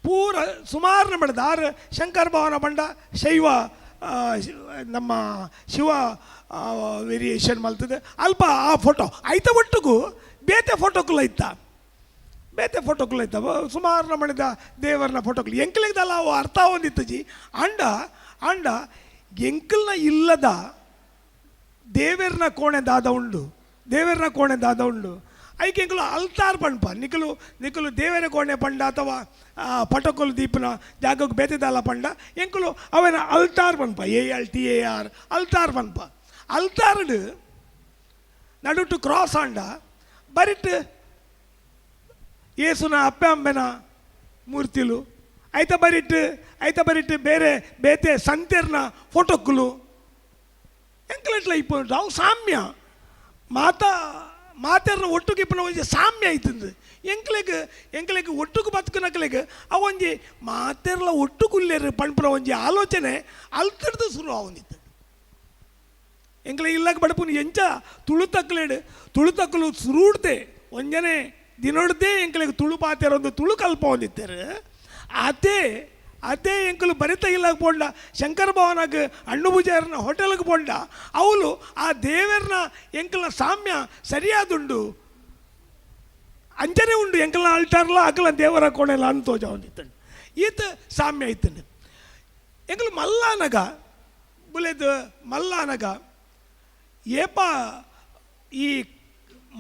ಪೂರ ಸುಮಾರು ಮಾಡಿದ ಆರು ಶಂಕರ್ ಭವನ ಬಂಡ ಶೈವ ನಮ್ಮ ಶಿವ ವೇರಿಯೇಷನ್ ಮಲ್ತದೆ ಅಲ್ಪ ಆ ಫೋಟೋ ಐತ ಒಟ್ಟುಗು ಬೇತೆ ಫೋಟೋಕುಲ ಇತ್ತ ಬೇತೆ ಫೋಟೋಕುಲ ಇತ್ತ ಸುಮಾರು ಮಾಡಿದ ದೇವರನ ಫೋಟೋಕುಲು ಎಂಕಲಿಗ್ದಲ್ಲ ಅವು ಅರ್ಥ ಹೊಂದಿತ್ತು ಜಿ. ಅಂಡ ಅಂಡ ಎಂಕಲ್ನ ಇಲ್ಲದ ದೇವೆರ್ನ ಕೋಣೆ ದಾದ ಉಂಡು, ದೇವೆರ್ನ ಕೋಣೆ ದಾದ ಉಂಡು. ಐಕೆ ಎಂಕುಲು ಅಲ್ತಾರ್ ಪಣ್ಪ, ನಿಕುಲು ನಿಕುಲು ದೇವರ ಕೋಣೆ ಪಂಡ ಅಥವಾ ಪಟಕೊಲು ದೀಪನ ಜಾಗಕ್ಕೆ ಬೇತೆದಾಲ ಪಂಡ ಎಂಕುಲು ಅವೇನ ಅಲ್ತಾರ್ ಪನ್ಪ, ALTAR ಅಲ್ತಾರ್ ಪನ್ಪ. ಅಲ್ತಾರ್ಡ್ ನಡುಟು ಕ್ರಾಸ್ ಆಂಡ ಬರಿಟ್ ಯೇಸುನ ಅಪ್ಪೆ ಅಮ್ಮೆನ ಮೂರ್ತಿಲು, ಐತ ಬರಿಟ್ ಐತ ಬರಿಟ್ ಬೇರೆ ಬೇತೆ ಸಂತೆರ್ನ ಫೋಟೋಕ್ಕುಲು ಎಂಕಲೆಟ್ಲ ಇಪ್ಪು. ಅವು ಸಾಮ್ಯ ಮಾತಾ ಮಾತೆರ್ನ ಒಟ್ಟುಗೆ ಇಪ್ಪುನ ಒಂಜಿ ಸಾಮ್ಯ ಐತಂದು. ಎಂಕ್ಲೆಗ್ ಎಂಕ್ಲೆಗ್ ಒಟ್ಟುಗು ಬದುಕುನಕ್ಲೆಗ್ ಅವು ಒಂಜಿ ಮಾತೆರ್ಲ ಒಟ್ಟುಗುಲ್ಲೇರು ಪಣ್ಪುನ ಒಂಜಿ ಆಲೋಚನೆ ಅಲ್ತಡ್ದು ಶುರು ಆವೊಂದಿತ್ತು. ಎಂಕ್ಲೆ ಇಲ್ಲಕ್ಕೆ ಬಡಪುನ ಎಂಚ ತುಳುತಕ್ಲೇಡು ತುಳುತಕ್ಕಲು ಸುರುಡ್ದೆ ಒಂಜನೆ ದಿನೊಡ್ದೆ ಎಂಕ್ಲೆಗ್ ತುಳು ಪಾತೆರೊಂದು ತುಳು ಕಲ್ಪ ಹೊಂದಿತ್ತಾರೆ. ಅದೇ ಅದೇ ಎಂಕುಲು ಬರಿತ ಇಲ್ಲಕ್ಕೆ ಪೋಂಡ ಶಂಕರ ಭವನಗ್ ಅಣ್ಣು ಪೂಜಾರನ ಹೋಟೆಲ್ಗೆ ಪೋಂಡ ಅವಳು ಆ ದೇವರನ ಎಂಕಲ್ನ ಸಾಮ್ಯ ಸರಿಯಾದುಂಡು ಅಂಚನೆ ಉಂಡು. ಎಂಕಲ್ನ ಅಲ್ಟಾರ್ಲ ಅಕಲ ದೇವರ ಕೋಣೆಲ್ಲ ಅಂತೋಜ ಹೊಂದಿತ್ತಂಡು ಈತ ಸಾಮ್ಯ ಇತ್ತಂಡು. ಎಂಕಲು ಮಲ್ಲಾನಗ ಬುಲೆದು ಮಲ್ಲಾನಗ ಏಪ ಈ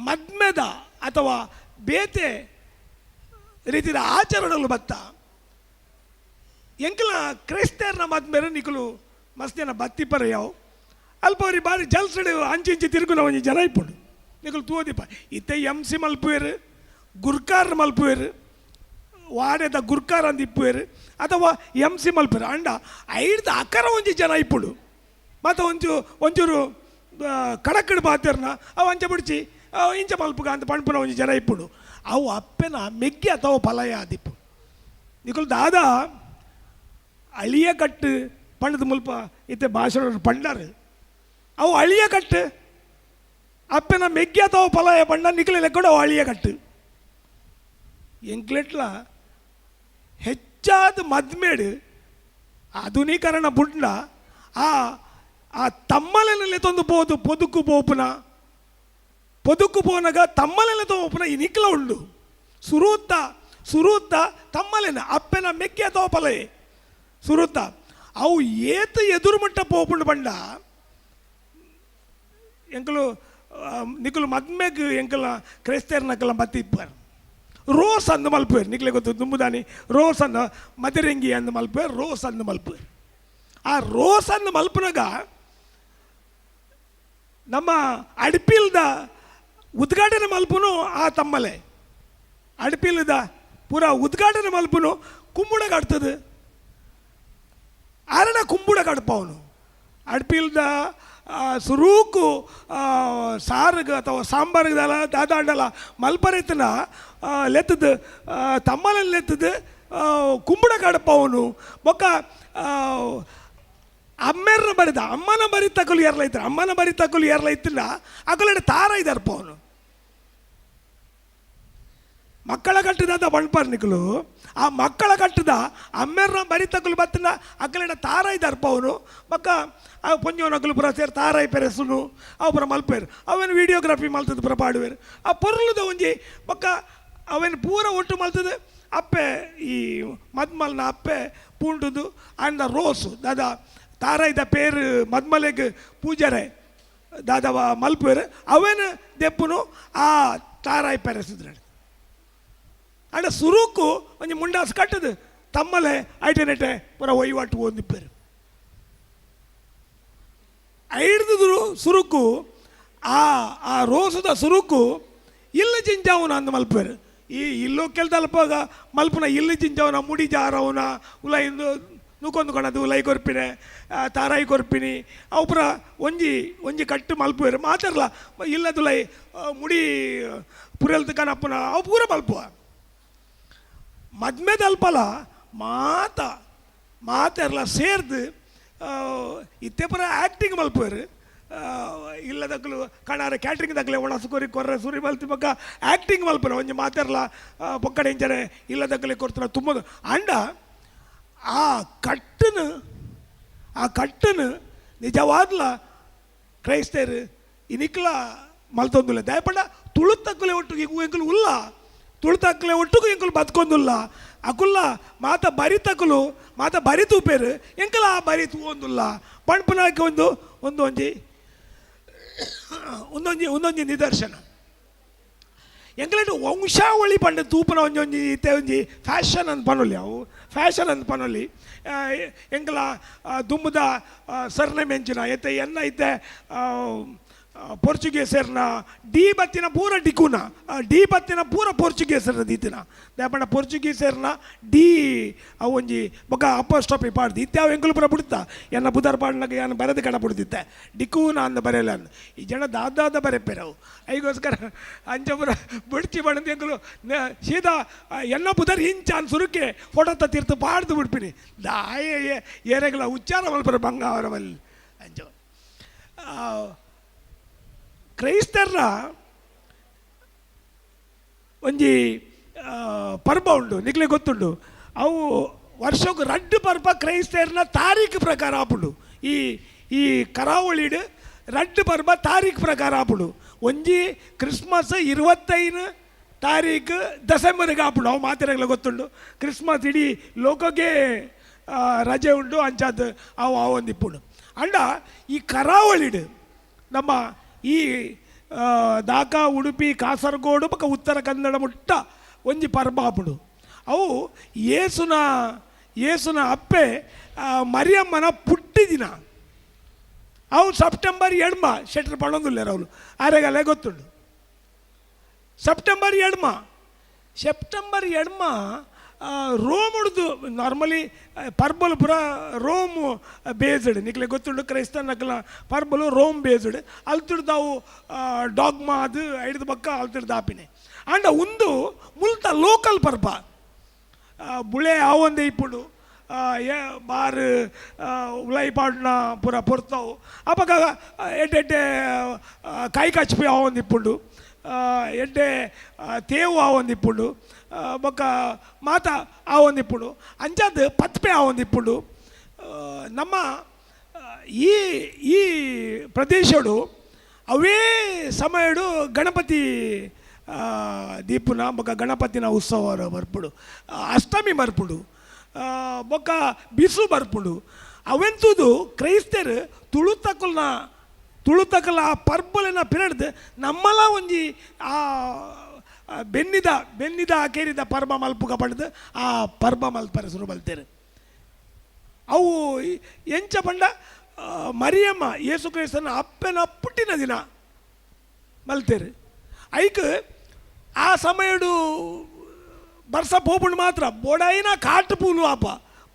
ಮದ್ಮೆದ ಅಥವಾ ಬೇತೆ ರೀತಿಯ ಆಚರಣೆಗಳು ಬತ್ತ ಎಂಕಲ ಕ್ರೈಸ್ತರ್ನ ಮದ್ಮೇಲೆ ನಿಕಲು ಮಸ್ತ್ ಜನ ಬತ್ತಿಪರ ಯಾವ ಅಲ್ಪ ಅವ್ರಿಗೆ ಬಾರಿ ಜಲ್ಸಡು ಅಂಚಿಂಚಿ ತಿರುಗುನ ಒಂಜಿ ಜನ ಇಪ್ಪುಂಡು ನಿಕಲು ತೂದಿಪ್ಪ. ಇತ್ತೆ ಎಮ್ ಸಿ ಮಲ್ಪುವೆರು, ಗುರ್ಕಾರ್ ಮಲ್ಪುವೆರು, ವಾಡೆದ ಗುರ್ಕಾರ ಅಂದ್ ಇಪ್ಪುವೆರು ಅಥವಾ ಎಮ್ ಸಿ ಮಲ್ಪುವೆರು. ಅಂಡ ಐಡ್ದ ಅಕರ ಒಂಜಿ ಜನ ಇಪ್ಪುಂಡು. ಮತ್ತು ಒಂಚು ಒಂಚೂರು ಕಡಕ್ಕಡು ಪಾತೆರ್ನ ಅವು ಅಂಚ ಬಿಡ್ಚಿ ಇಂಚ ಮಲ್ಪುಗ ಅಂತ ಪಣ್ಪುನ ಒಂಜಿ ಜನ ಇಪ್ಪುಂಡು. ಅವು ಅಪ್ಪೆನ ಮೆಗ್ಗಿ ಅಥವಾ ಫಲಯ ಆದಿಪ್ಪು. ನಿಕುಲು ದಾದಾ ಅಳಿಯ ಕಟ್ಟು ಪಂಡದ ಮುಲ್ಪ ಇತ್ತೆ ಭಾಷಣ ಪಂಡಾರು ಅವು ಅಳಿಯ ಕಟ್ಟು ಅಪ್ಪೆನ ಮೆಗ್ಗಿ ಅಥವಾ ಫಲಯ ಪಂಡ ನಿಕಲೆ ಲೆಕ್ಕಡು ಅವು ಅಳಿಯ ಕಟ್ಟು. ಎಂಕ್ಲೆಟ್ಲ ಹೆಚ್ಚಾದ ಮದ್ಮೇಡು ಆಧುನೀಕರಣ ಬುಡ್ಲ ಆ ಆ ತಮ್ಮಲೆನಲ್ಲಿ ತಂದು ಪೋದು ಪೊದುಕು ಪೋಪುನ ಪೊದುಕು ಪೋನಗ ತಮ್ಮಲೆಲ್ಲ ತೋಪುನ ಈ ನಿಕ್ಲ ಉಂಡು. ಸುರೂತ್ತ ಸುರೂತ್ತ ತಮ್ಮಲೆನ ಅಪ್ಪೆನ ಮೆಕ್ಕೆ ಅಥವಾ ಫಲಯೆ ಸುರುತ್ತ ಅವು ಏತ ಎದುರು ಮಟ್ಟ ಪೋಪುಂಡು ಬಂಡ ಎಂಕಲು ನಿಕಲು ಮದ್ಮೆಗ್ ಎಂಕಲ ಕ್ರೈಸ್ತರ್ನಕಲ ಬತ್ತಿಪ್ಪಾರ್ ರೋಸ್ ಅಂದು ಮಲ್ಪೇರು. ನಿಕ್ಲೆ ಗೊತ್ತು ದುಂಬುದಾನಿ ರೋಸ್ ಅಂದ ಮದರಂಗಿ ಅಂದು ಮಲ್ಪೇರು, ರೋಸ್ ಅಂದು ಮಲ್ಪೇರು. ಆ ರೋಸ್ ಅಂದು ಮಲ್ಪನಾಗ ನಮ್ಮ ಅಡ್ಪಿಲ್ದ ಉದ್ಘಾಟನೆ ಮಲ್ಪುನು ಆ ತಮ್ಮಲೆ ಅಡ್ಪಿಲ್ದ ಪೂರ ಉದ್ಘಾಟನೆ ಮಲ್ಪುನು ಕುಂಬುಡ ಕಟ್ತದೆ ಅರಣ ಕುಂಬುಡ ಕಡ್ಪವನು ಅಡ್ಪಿಲ್ದ ಸುರೂಕು ಸಾರಿಗೆ ಅಥವಾ ಸಾಂಬಾರಿಗೆ ದಾದಾಂಡಲ ಮಲ್ಪರೈತನ ಲೆತ್ತದು ತಮ್ಮಲಲ್ಲಿ ಲೆತ್ತದು ಕುಂಬುಡ ಕಡಪವನು. ಬೊಕ್ಕ ಅಮ್ಮೆರ್ನ ಬರಿದ ಅಮ್ಮನ ಬರಿ ತಕಲು ಏರ್ಲ ಇತ್ತು, ಅಮ್ಮನ ಬರಿ ತಕಲು ಏರ್ಲ ಇತ್ತಿಲ್ಲ ಅಕಲಡೆ ತಾರ ಇದಾರಪ್ಪ ಅವನು. ಮಕ್ಕಳ ಕಟ್ಟಿದ ಬಣ್ಪರ್ ನಿಕಲು ಆ ಮಕ್ಕಳ ಕಟ್ಟಿದ ಅಮ್ಮೆರ್ನ ಬರಿ ತಕಲು ಬತ್ತಿಲ್ಲ ಅಕಲೆಡ ತಾರ ಇದಾರಪ್ಪ ಅವನು. ಮಕ್ಕ ಆ ಪೊಂಜೋನ ಅಕಲು ಪುರ ಸೇರಿ ತಾರಾಯಿ ಪೆರೆಸುನು ಅವು ಪುರ ಮಲ್ಪೇರು ಅವೇನು ವೀಡಿಯೋಗ್ರಫಿ ಮಲ್ತದ ಪುರ ಪಾಡುವೇರು. ಆ ಪೊರ್ಲುದ ಒಂಜಿ ಬೊಕ್ಕ ಅವೇನು ಪೂರ ಒಟ್ಟು ಮಲ್ತದ ಅಪ್ಪೆ ಈ ಮದ್ಮಲ್ನ ಅಪ್ಪೆ ಪೂಂಡುದು ಅಂದ ರೋಸು ದಾದಾ ತಾರಾಯ್ದ ಪೇರು ಮದ್ಮಲೆಗ್ ಪೂಜಾರೆ ದಾದವ ಮಲ್ಪೇರು ಅವೇನು ದೆಪ್ಪುನು ಆ ತಾರಾಯಿ ಪೆರೆಸಿದ್ರೆ. ಅಂಡ ಸುರುಕು ಒಂಜಿ ಮುಂಡಾಸ್ ಕಟ್ಟದು ತಮ್ಮಲೆ ಐಟನೆಟೆ ಪೂರ ವಹಿವಾಟು ಹೊಂದಿಪ್ಪೇರು. ಐಡ್ದಿದ್ರು ಸುರುಕು ಆ ಆ ರೋಸದ ಸುರುಕು ಇಲ್ಲ ಜಿಂಜಾವನ ಅಂದ ಮಲ್ಪೇರು. ಈ ಇಲ್ಲೋ ಕೆಲ್ದಲ್ಪಾಗ ಮಲ್ಪುನ ಇಲ್ಲಿ ಜಿಂಜಾವನ ಮುಡಿ ಜಾರವನ ಉಲೈಂದು ನೂಕೊಂದು ಕೊಣದು ಉಲೈ ಕೊರ್ಪಿನೆ ತಾರಾಯಿ ಕೊರ್ಪಿನಿ ಅವು ಪೂರ ಒಂಜಿ ಒಂಜಿ ಕಟ್ಟು ಮಲ್ಪುವೆರು. ಮಾತಾಡಲ ಇಲ್ಲದುಲೈ ಮುಡಿ ಪುರೆಲ್ದು ಕನಪ್ಪುನ ಅವು ಪೂರ ಮಲ್ಪುವ. ಮದ್ಮೆದಲ್ಪಲ ಮಾತ ಮಾತೆರ್ಲ ಸೇರ್ದು ಇತ್ತೆ ಪೂರ ಆ್ಯಕ್ಟಿಂಗ್ ಮಲ್ಪುವೆರು. ಇಲ್ಲದಕ್ಕಲು ಕಣಾರ ಕ್ಯಾಟ್ರಿಂಗ್ ದಕ್ಕಲೆ ಒಣಸು ಕೊರಿ ಕೊರ್ರೆ ಸುರಿ ಮಲ್ತಿ ಬೊಕ್ಕ ಆ್ಯಕ್ಟಿಂಗ್ ಮಲ್ಪುನ ಒಂಜಿ ಮಾತೆರ್ಲ ಬೊಕ್ಕಡೆ ಇಂಚನೆ ಇಲ್ಲದಕ್ಕಲೆ ಕೊಡ್ತಾರ ತುಂಬದು. ಅಂಡ ಆ ಕಟ್ಟನು ಆ ಕಟ್ಟನು ನಿಜವಾದ್ಲ ಕ್ರೈಸ್ತರು ಇನಿಕ್ಲ ಮಲ್ತೊಂದುಲ್ಲ. ದಯಪಂಡ ತುಳುತಕ್ಕಲೆ ಒಟ್ಟಿಗೆ ಎಂಕುಲು ಉಲ್ಲ ತುಳುತಕ್ಕಲೆ ಒಟ್ಟುಗು ಎಂಕುಲು ಬದುಕೊಂದುಲ್ಲ. ಅಕುಲ್ಲ ಮಾತ ಬರಿ ತಕುಲು ಮಾತ ಬರಿ ತೂಪೇರು ಎಂಕಲ ಆ ಬರಿ ತೂವೊಂದುಲ್ಲ. ಪಣ್ಪುನಾಕೆ ಒಂದು ಒಂದು ಒಂಜಿ ಒಂದೊಂಜಿ ಒಂದೊಂಜಿ ನಿದರ್ಶನ. ಎಂಕ್ಲೆಡ್ ವಂಶಾವಳಿ ಪಂಡ ತೂಪುನ ಒಂಜೊಂಜಿ ಇತ್ತೆ ಒಂಜಿ ಫ್ಯಾಷನ್ ಅಂದ್ ಪನೊಲಿ, ಅವು ಫ್ಯಾಷನ್ ಅಂದ್ ಪನೊಲಿ. ಎಂಕ್ಲ ದುಂಬುದ ಸರ್ನೇಮ್ ಎಂಚಿನ ಇತ್ತೆ ಎನ್ನ ಇತ್ತೆ ಪೋರ್ಚುಗೀಸರ್ನ ಡಿ ಬತ್ತಿನ ಪೂರ ಡಿಕುನ, ಡಿ ಬತ್ತಿನ ಪೂರ ಪೋರ್ಚುಗೀಸರ್ನ ದೀತಿನ ದಾಯೆ ಪೋರ್ಚುಗೀಸರ್ನ ಡಿ ಅವು ಒಂಜಿ ಬೊಕ್ಕ ಅಪೋಸ್ಟ್ರೋಫಿ ಪಾಡ್ದು ಇತ್ತೆ ಅವು ಎಂಕುಲು ಪೂರ ಬಿಡ್ತ ಎನ್ನ ಬುಧರ್ ಪಾಡ್ನಾಗ ಯಾನ್ ಬರೆದು ಕಡ ಬಿಡ್ತಿತ್ತೆ ಡಿಕೂನ ಅಂದ ಬರೆಯಲ್ಲ. ಈ ಜನ ದಾದಾದ ಬರೆಪೇರು ಅವು, ಐಗೋಸ್ಕರ ಅಂಚ ಪೂರ ಬಿಡ್ಚಿ ಬಣ್ಣದ ಎಂಕುಲು ಸೀದಾ ಎನ್ನ ಬುಧರ್ ಹಿಂಚ ಅನ್ ಸುರುಕೆ ಫೋಟೋ ತೀರ್ತು ಪಾಡ್ದು ಬಿಡ್ಪಿನಿ ದಾಯ ಏರೆಗಳ ಉಚ್ಚಾರ ಮಲ್ಪರ ಬಂಗ ಅವರವಲ್ಲಿ ಅಂಚ. ಕ್ರೈಸ್ತರ್ನ ಒಂಜಿ ಪರ್ಬ ಉಂಡು, ನಿಕ್ಲೆ ಗೊತ್ತುಂಡು. ಅವು ವರ್ಷಕ್ಕೆ ರಡ್ಡು ಪರ್ಬ ಕ್ರೈಸ್ತರ್ನ ತಾರೀಖು ಪ್ರಕಾರ ಆಪುಂಡು. ಈ ಈ ಕರಾವಳಿಡ್ ರಡ್ಡು ಪರ್ಬ ತಾರೀಖು ಪ್ರಕಾರ ಆಪುಂಡು. ಒಂಜಿ ಕ್ರಿಸ್ಮಸ್ 25 ತಾರೀಕು ಡಿಸೆಂಬರ್ಗೆ ಆಪುಂಡು, ಅವು ಮಾತಿರಗ್ಲ ಗೊತ್ತುಂಡು. ಕ್ರಿಸ್ಮಸ್ ಇಡೀ ಲೋಕಕ್ಕೆ ರಜೆ ಉಂಡು, ಅಂಚಾದ್ ಅವು ಆವೊಂದಿಪ್ಪುಂಡು. ಅಂಡ ಈ ಕರಾವಳಿಡ್ ನಮ್ಮ ಈ ದಾಕ ಉಡುಪಿ ಕಾಸರಗೋಡು ಬೊಕ್ಕ ಉತ್ತರ ಕನ್ನಡ ಮುಟ್ಟ ಒಂಜಿ ಪರ್ಬ ಆಪುಂಡು. ಅವು ಯೇಸುನ ಯೇಸುನ ಅಪ್ಪೆ ಮರಿಯಮ್ಮನ ಪುಟ್ಟಿದಿನ, ಅವು ಸೆಪ್ಟೆಂಬರ್ ಎಡ್ಮ ಶೆಟ್ರ್ ಪಡೊಂದುಲ್ಲೇರು ಅವಳು ಆರೆಗಲ್ಲೇ ಗೊತ್ತುಂಡು. ಸೆಪ್ಟೆಂಬರ್ ಎಡ್ಮ, ಸೆಪ್ಟೆಂಬರ್ ಎಡ್ಮ ರೋಮ್ ಉಡ್ದು ನಾರ್ಮಲಿ ಪರ್ಬಲ್ ಪೂರ ರೋಮ್ ಬೇಸ್ಡ್, ನಿಕ್ಲೆ ಗೊತ್ತುಂಡು ಕ್ರೈಸ್ತ ನಕಲ ಪರ್ಬಲು ರೋಮ್ ಬೇಸ್ಡ್. ಅಲ್ತುಡ್ದು ಅವು ಡಾಗ್ಮಾ ಅದು ಐಡ್ದು ಬಕ್ಕ ಅಲ್ತುಡ್ದು ಆಪಿನಿ. ಆಂಡ ಉಂದು ಮುಲ್ತ ಲೋಕಲ್ ಪರ್ಬ ಬುಳೆ ಆವೊಂದೇ ಇಪ್ಪುಂಡು, ಬಾರ್ ಉಲೈ ಪಾಡ್ನ ಪೂರ ಪೊರ್ತಾವು. ಅಪಗ ಎಡ್ಡೆ ಎಡ್ಡೆ ಕಾಯಿ ಕಚ್ಪಿ ಆವೊಂದು ಇಪ್ಪುಂಡು, ಎಡ್ಡೆ ತೇವು ಆವೊಂದಿಪ್ಪುಂಡು, ಬೊಕ್ಕ ಮಾತ ಆವೊಂದಿಪ್ಪುಂಡು, ಅಂಚಾದ್ ಪತ್ಪೆ ಆವೊಂದಿಪ್ಪುಂಡು. ನಮ್ಮ ಈ ಈ ಪ್ರದೇಶಡು ಅವೇ ಸಮಯಡು ಗಣಪತಿ ದೀಪುನ ಬೊಕ್ಕ ಗಣಪತಿನ ಉತ್ಸವ ಬರ್ಪುಂಡು, ಅಷ್ಟಮಿ ಬರ್ಪುಂಡು, ಬೊಕ್ಕ ಬಿಸು ಬರ್ಪುಂಡು. ಅವೆಂತುದು ಕ್ರೈಸ್ತರು ತುಳುತಕುಲ್ನ ತುಳುತಕಲ ಆ ಪರ್ಬಲಿನ ಪಿರಡ್ದು ನಮ್ಮಲ ಒಂಜಿ ಆ ಬೆನ್ನಿದ ಬೆನ್ನಿದ ಅಕೇರಿದ ಪರ್ಬ ಮಲ್ಪುಗ ಪಡೆದು ಆ ಪರ್ಬ ಮಲ್ಪರೆ ಶುರು ಮಲ್ತೇರು. ಅವು ಎಂಚ ಪಂಡ ಮರಿಯಮ್ಮ ಯೇಸು ಕ್ರೈಸ್ತನ ಅಪ್ಪನ ಪುಟ್ಟಿನ ದಿನ ಮಲ್ತೇರು. ಐಕ್ ಆ ಸಮಯಡು ಬರ್ಸ ಪೋಪುಂಡು ಮಾತ್ರ ಬೊಡೈನ ಕಾಟು ಪೂಲು ಆಪ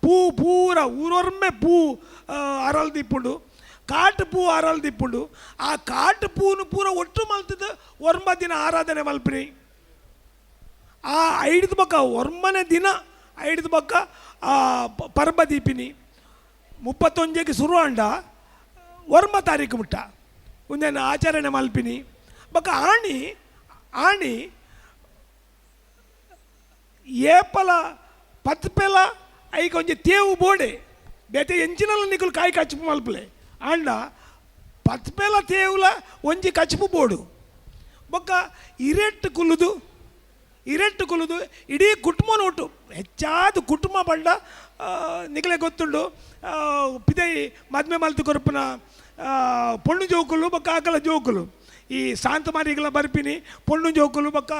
ಪೂ ಪೂರ ಊರೊರ್ಮೆ ಪೂ ಅರಲ್ದಿಪ್ಪುಂಡು, ಕಾಟು ಪೂ ಅರಲ್ದಿಪ್ಪುಂಡು. ಆ ಕಾಟು ಪೂನು ಪೂರ ಒಟ್ಟು ಮಲ್ತದ ಒರ್ಮ ದಿನ ಆರಾಧನೆ ಮಲ್ಪಿನಿ. ಆ ಐಡ್ದು ಬೊಕ್ಕ ಒರ್ಮನೆ ದಿನ ಐಡ್ದು ಬೊಕ್ಕ ಆ ಪರ್ಬ ದೀಪಿನಿ 31ಕ್ಕೆ ಶುರು ಆಂಡ ಒರ್ಮ ತಾರೀಕು ಮುಟ್ಟ ಒಂದೇನು ಆಚರಣೆ ಮಲ್ಪಿನಿ. ಬೊಕ್ಕ ಆಣಿ ಆಣಿ ಏಪಲ ಪತ್ಪೆಲ ಐಕ ಒಂಜಿ ತೇವು ಬೋಡೆ ಬೇತೆ ಎಂಚಿನಲ್ಲ ನಿಕುಲು ಕಾಯಿ ಕಚ್ಚು ಮಲ್ಪಲೆ ಆಂಡ ಪತ್ಪೆಲ ತೇವುಲ ಒಂಜಿ ಕಚ್ಚುಪು ಬೋಡು. ಬೊಕ್ಕ ಇರೆಟ್ಟು ಕುಲ್ಲುದು ಇರೆಟ್ಟು ಕುಲ್ಲುದು ಇಡೀ ಕುಟುಂಬನ ಒಟ್ಟು ಹೆಚ್ಚಾದ ಕುಟುಂಬ ಪಂಡ ನಿಕಲೆ ಗೊತ್ತುಂಡು. ಪಿದೈ ಮದ್ಮೆ ಮಲ್ತು ಕೊರ್ಪುನ ಪೊಣ್ಣು ಜೋಕುಲು ಬೊಕ್ಕ ಅಕಲ ಜೋಕುಲು ಈ ಶಾಂತಮಾರಿಗಳ ಬರ್ಪಿನಿ, ಪೊಣ್ಣು ಜೋಕುಲು ಬೊಕ್ಕ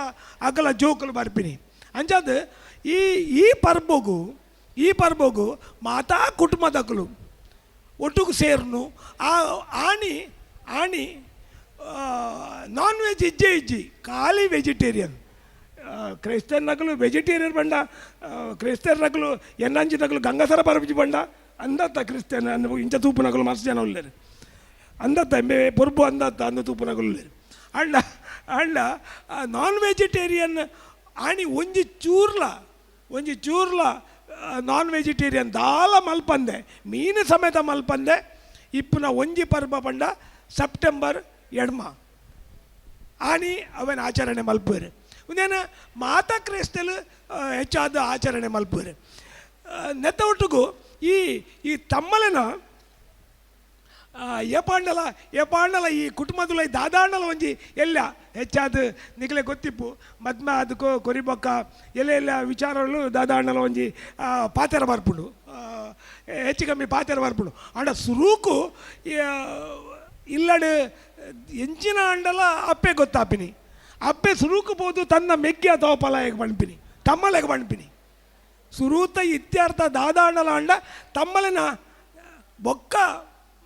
ಅಕಲ ಜೋಕುಲು ಬರ್ಪಿನಿ. ಅಂಚಾದ್ ಈ ಈ ಪರ್ಬೊಗು ಈ ಪರ್ಬೊಗು ಮಾತಾ ಕುಟುಂಬದಕುಲು ಒಟ್ಟುಗು ಸೇರ್ನು. ಆ ಆಣಿ ಆಣಿ ನಾನ್ ವೆಜ್ ಇಜ್ಜೆ ಇಜ್ಜಿ, ಖಾಲಿ ವೆಜಿಟೇರಿಯನ್. ಕ್ರೈಸ್ತರ್ ನಕಲು ವೆಜಿಟೇರಿಯನ್ ಬಂಡ, ಕ್ರೈಸ್ತರ್ ನಕಲು ಎನ್ನಂಚಿ ನಕಲು ಗಂಗಸರ ಪರಪಿಚಿ ಬಂಡ ಅಂದತ್ತ ಕ್ರಿಸ್ತನ್ ಇಂಚ ತೂಪು ನಕಲು ಮಸ್ತ್ ಜನ ಉಲ್ಲೇರು ಅಂದತ್ತ ಎಂಬೆ ಪೊರ್ಬು ಅಂದತ್ತ ಅಂದ ತೂಪು ನಕಲು ಉಲ್ಲೇರು. ಅಂಡ ಅಂಡ ನಾನ್ ವೆಜಿಟೇರಿಯನ್ ಆಣಿ ಒಂಜಿ ಚೂರ್ಲ ಒಂಜಿ ಚೂರ್ಲ ನಾನ್ ವೆಜಿಟೇರಿಯನ್ ದಾಲ ಮಲ್ಪಂದೆ ಮೀನು ಸಮೇತ ಮಲ್ಪಂದೆ ಇಪ್ಪುನ ಒಂಜಿ ಪರ್ಬ ಪಂಡ ಸೆಪ್ಟೆಂಬರ್ ಎಡ್ಮ ಆಣಿ ಅವನ ಆಚರಣೆ ಮಲ್ಪುವೆರು. ಒಂದೇನ ಮಾತಾ ಕ್ರೈಸ್ತಲು ಹೆಚ್ಚಾದ ಆಚರಣೆ ಮಲ್ಪುವೆರು. ನೆತ್ತ ಒಟ್ಟುಗು ಈ ಈ ತಮ್ಮಲೆನ ಏಪಾಂಡಲ ಏಪಾಂಡಲ ಈ ಕುಟುಂಬದಲ್ಲ ಈ ದಾದಾಂಡಲ ಒಂಜಿ ಎಲ್ಲ ಹೆಚ್ಚಾದ ನಿಗಲೆ ಗೊತ್ತಿಪ್ಪು ಮದ್ಮ ಅದಕ್ಕೋ ಕೊರಿಬೊಕ್ಕ ಎಲ್ಲ ಎಲ್ಲ ವಿಚಾರಗಳು ದಾದಾಂಡಲ ಒಂಜಿ ಪಾತೆರ ಬರ್ಪುಂಡು, ಹೆಚ್ಚು ಕಮ್ಮಿ ಪಾತೆರ ಬರ್ಪುಂಡು. ಆಂಡ ಸುರೂಕು ಇಲ್ಲಡು ಎಂಚಿನ ಅಂಡಲ ಅಪ್ಪೆ ಗೊತ್ತಾಪಿನಿ. ಅಪ್ಪೆ ಸುರುಕು ಪೋದು ತನ್ನ ಮೆಗ್ಗೆ ಅಥವಾ ಪಲಾಯಗೆ ಪಣ್ಪಿನಿ, ತಮ್ಮಲೆಗೆ ಪಣ್ಪಿನಿ. ಸುರೂತ ಇತ್ಯರ್ಥ ದಾದಾಂಡಲ ಅಂಡ ತಮ್ಮಲೆನ ಬೊಕ್ಕ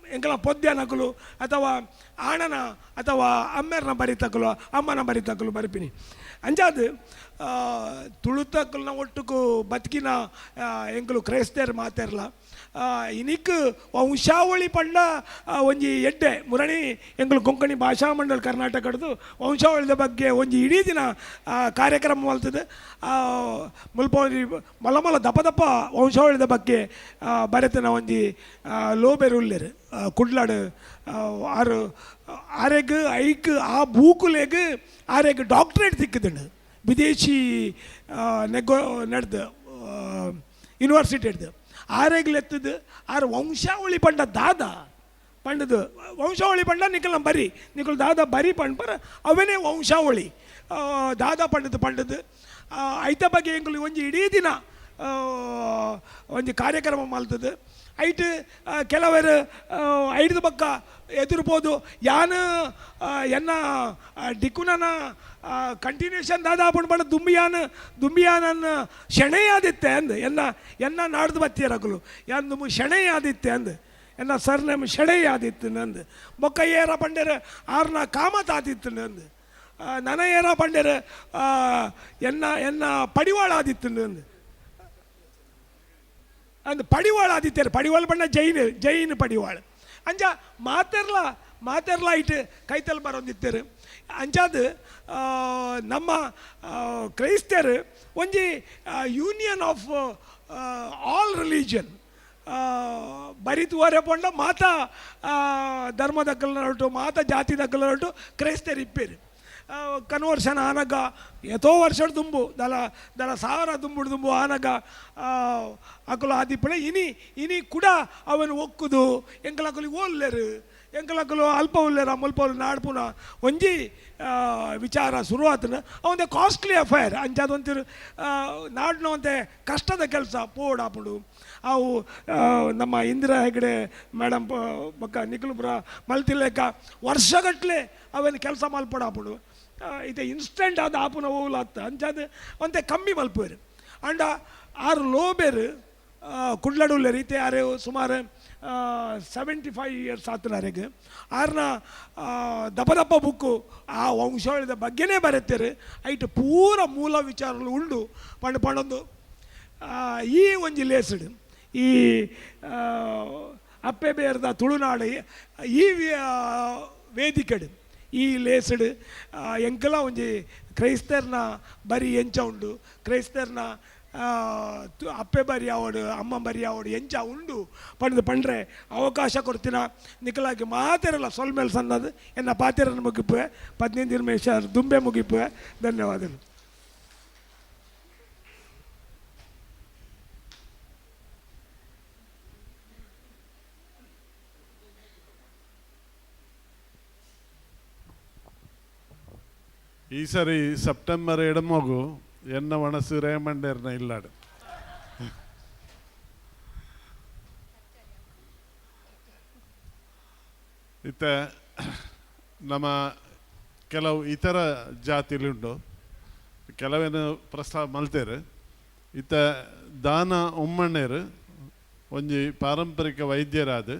ಎಂಕಲ ಪೊದ್ಯನಕುಲು ಅಥವಾ ಆಣನ ಅಥವಾ ಅಮ್ಮೆರ್ನ ಬರಿತಕಲು ಅಮ್ಮನ ಬರಿತಕಲು ಬರಿಪಿನಿ. ಅಂಚಾದ್ ತುಳುತಕಲ್ನ ಒಟ್ಟುಕು ಬದುಕಿನ ಎಂಕಲು ಕ್ರೈಸ್ತರು ಮಾತೆರ್ಲ ಇನಿಕ್ ವಂಶಾವಳಿ ಪಂಡ ಒಂಜಿ ಎಡ್ಡೆ ಮುರಣಿ ಎಂಕಲು ಕೊಂಕಣಿ ಭಾಷಾ ಮಂಡಲ ಕರ್ನಾಟಕಡ್ದು ವಂಶಾವಳಿದ ಬಗ್ಗೆ ಒಂಜಿ ಇಡೀ ದಿನ ಕಾರ್ಯಕ್ರಮ ಮಲ್ತದೆ. ಮುಲ್ಪ ಒಂಜಿ ಮಲ್ಲ ಮಲ್ಲ ದಪ್ಪ ದಪ್ಪ ವಂಶಾವಳಿದ ಬಗ್ಗೆ ಬರೆತನ ಒಂಜಿ ಲೋಬೆರು ಉಲ್ಲೇರು ಕುಡ್ಲಾಡು ಆರು ಆರೆಗ್ ಐಕ್ ಆ ಬೂಕುಲೆಗ್ ಆರೆಗ್ ಡಾಕ್ಟ್ರೇಟ್ ತಿಕ್ಕುದುಂಡು ವಿದೇಶಿ ನೆಗೋ ನಡೆದು ಯೂನಿವರ್ಸಿಟಿ ಹಿಡ್ದು ಆರೆಗ್ಲೆತ್ತದು ಆರು ವಂಶಾವಳಿ ಪಂಡ ದಾದ ಪಂಡದು ವಂಶಾವಳಿ ಪಂಡ ನಿಕಲ್ನ ಬರಿ ನಿಕಲ್ ದಾದ ಬರಿ ಪಂಡ್ಪರ ಅವನೇ ವಂಶಾವಳಿ ದಾದ ಪಂಡದು ಪಂಡದು ಐತ ಬಗ್ಗೆ ಎಂಕುಲು ಒಂಜಿ ಇಡೀ ದಿನ ಒಂಜಿ ಕಾರ್ಯಕ್ರಮ ಮಲ್ತದು. ಐಟ್ ಕೆಲವರು ಐದು ಬಕ್ಕ ಎದುರ್ಬೋದು ಯಾನು ಎನ್ನ ಡಿಕ್ಕುನನ ಕಂಟಿನ್ಯೂಷನ್ ದಾದಾ ಪಂಡ ಪಂಡ ದುಂಬಿಯಾನ ದುಂಬಿಯಾನನ್ನ ಶೆಣೆಯಾದಿತ್ತೆ ಅಂದು ಎನ್ನ ಎನ್ನ ನಾಡ್ದು ಬತ್ತಿಯರಕುಲು ಯಾನ್ ದುಂಬು ಶೆಣೆಯಾದಿತ್ತೆ ಅಂದು ಎನ್ನ ಸರ್ ನೇಮ್ ಶೆಣೆಯಾದಿತ್ತು ನಂದು ಬೊಕ್ಕ ಏರ ಪಂಡೇರ ಆರ್ನ ಕಾಮತಾದಿತ್ತು ನಂದು ನನ ಏರ ಪಂಡೇರ ಎನ್ನ ಎನ್ನ ಪಡಿವಾಳ ಆದಿತ್ತು ನಂದು ಅಂದ್ ಪಡಿವಾಳ ಆದಿತ್ಯರು ಪಡಿವಾಳ ಬಣ್ಣ ಜೈನ್ ಜೈನ್ ಪಡಿವಾಳ ಅಂಜ ಮಾತೆರ್ಲ ಮಾತೆರ್ಲ ಇಟ್ಟು ಕೈತಲ್ ಬರೋಂದಿತ್ತರು. ಅಂಚಾದ ನಮ್ಮ ಕ್ರೈಸ್ತರು ಒಂಜಿ ಯೂನಿಯನ್ ಆಫ್ ಆಲ್ ರಿಲಿಜನ್ ಬರಿತುವರೆ ಪಂಡ ಮಾತಾ ಧರ್ಮದಕ್ಕಲ್ನೊಟ್ಟು ಮಾತಾ ಜಾತಿ ದಕ್ಕಲ್ನೊಟ್ಟು ಕ್ರೈಸ್ತರು ಇಪ್ಪೇರು. ಕನ್ವರ್ಷನ್ ಆನಗ ಎತೋ ವರ್ಷ ದುಂಬು ದಲ ದಲ ಸಾವಿರ ದುಂಬುಡು ದುಂಬು ಆನಗ ಅಕುಲು ಆದಿಪ್ಪಳೆ ಇನಿ ಇನಿ ಕೂಡ ಅವನು ಒಕ್ಕುದು ಎಂಕಲಕುಲು ಓಲ್ಲೇರು ಎಂಕಲಕುಲು ಅಲ್ಪ ಉಲ್ಲೇರ ಮುಲ್ಪ ನಾಡ್ಪುನ ಒಂಜಿ ವಿಚಾರ ಶುರುವಾತನ ಅವಂದೆ ಕಾಸ್ಟ್ಲಿ ಅಫೈರ್ ಅಂಚಾದೊಂತಿರು ನಾಡಿನ ಕಷ್ಟದ ಕೆಲಸ ಪೋಡಾಪುಡು. ಅವು ನಮ್ಮ ಇಂದಿರಾ ಹೆಗಡೆ ಮೇಡಮ್ ಬೊಕ್ಕ ನಿಖಿಲ್ಪುರ ಮಲ್ತಿಲೇಕ ವರ್ಷಗಟ್ಟಲೆ ಅವನ ಕೆಲಸ ಮಲ್ಪಡಾಪುಡು. ಇದು ಇನ್ಸ್ಟೆಂಟ್ ಆದ ಆಪುನ ಓಲಾತ ಅಂಚಾದ ಒಂತೆ ಕಮ್ಮಿ ಮಲ್ಪುವೆರು. ಅಂಡ ಆರು ಲೋಬೆರು ಕುಡ್ಲಡುಲ್ಲೆ ರೀತಿ ಆರು ಸುಮಾರು 75 ಇಯರ್ಸ್ ಆತನಾರೆಗ್ ಆರ್ನ ದಪ್ಪ ದಪ್ಪ ಬುಕ್ಕು ಆ ವಂಶಾವಳಿದ ಬಗ್ಗೆನೇ ಬರೆತಾರೆ. ಐಟ್ ಪೂರ ಮೂಲ ವಿಚಾರಗಳು ಉಂಡು ಪಂಡ ಪಂಡೊಂದು ಈ ಒಂಜಿ ಲೇಸ್ಡ್ ಈ ಅಪ್ಪೆ ಬೇರ್ದ ತುಳುನಾಡು ಈ ವೇದಿಕೆಡು ಈ ಲೇಸ್ಡ್ ಎಂಕಲ ಒಂಜಿ ಕ್ರೈಸ್ತರ್ನ ಬರಿ ಎಂಚ ಉಂಡು ಕ್ರೈಸ್ತರ್ನ ಅಪ್ಪೆ ಬರಿ ಅವಡು ಅಮ್ಮ ಬರಿ ಅವಡು ಎಂಚ ಉಂಡು ಪಂಡ್ದು ಪಂಡ್ರೆ ಅವಕಾಶ ಕೊಡ್ತೀನ ನಿಕಲಾಗಿ ಮಾತಿರಲ್ಲ ಸೊಲ್ಮೇಲೆ ಸಣ್ಣದು ಎನ್ನ ಪಾತಿರನ್ನು ಮುಗಿಪುವೆ 15 ನಿಮಿಷ ದುಂಬೆ ಮುಗಿಪುವೆ. ಧನ್ಯವಾದಗಳು. ಈ ಸರಿ ಸೆಪ್ಟೆಂಬರ್ ಎಡಮಗು ಎನ್ನ ಮನಸ್ಸು ರೇಮಂಡೇರ್ನ ಇಲ್ಲಾಡು. ಇತ್ತ ನಮ್ಮ ಕೆಲವು ಇತರ ಜಾತಿಲುಂಡು ಕೆಲವೇನು ಪ್ರಸ್ತಾವ ಮಲ್ತೇರು. ಇತ್ತ ದಾನ ಉಮ್ಮಣ್ಣೇರು ಒಂಜಿ ಪಾರಂಪರಿಕ ವೈದ್ಯರಾದ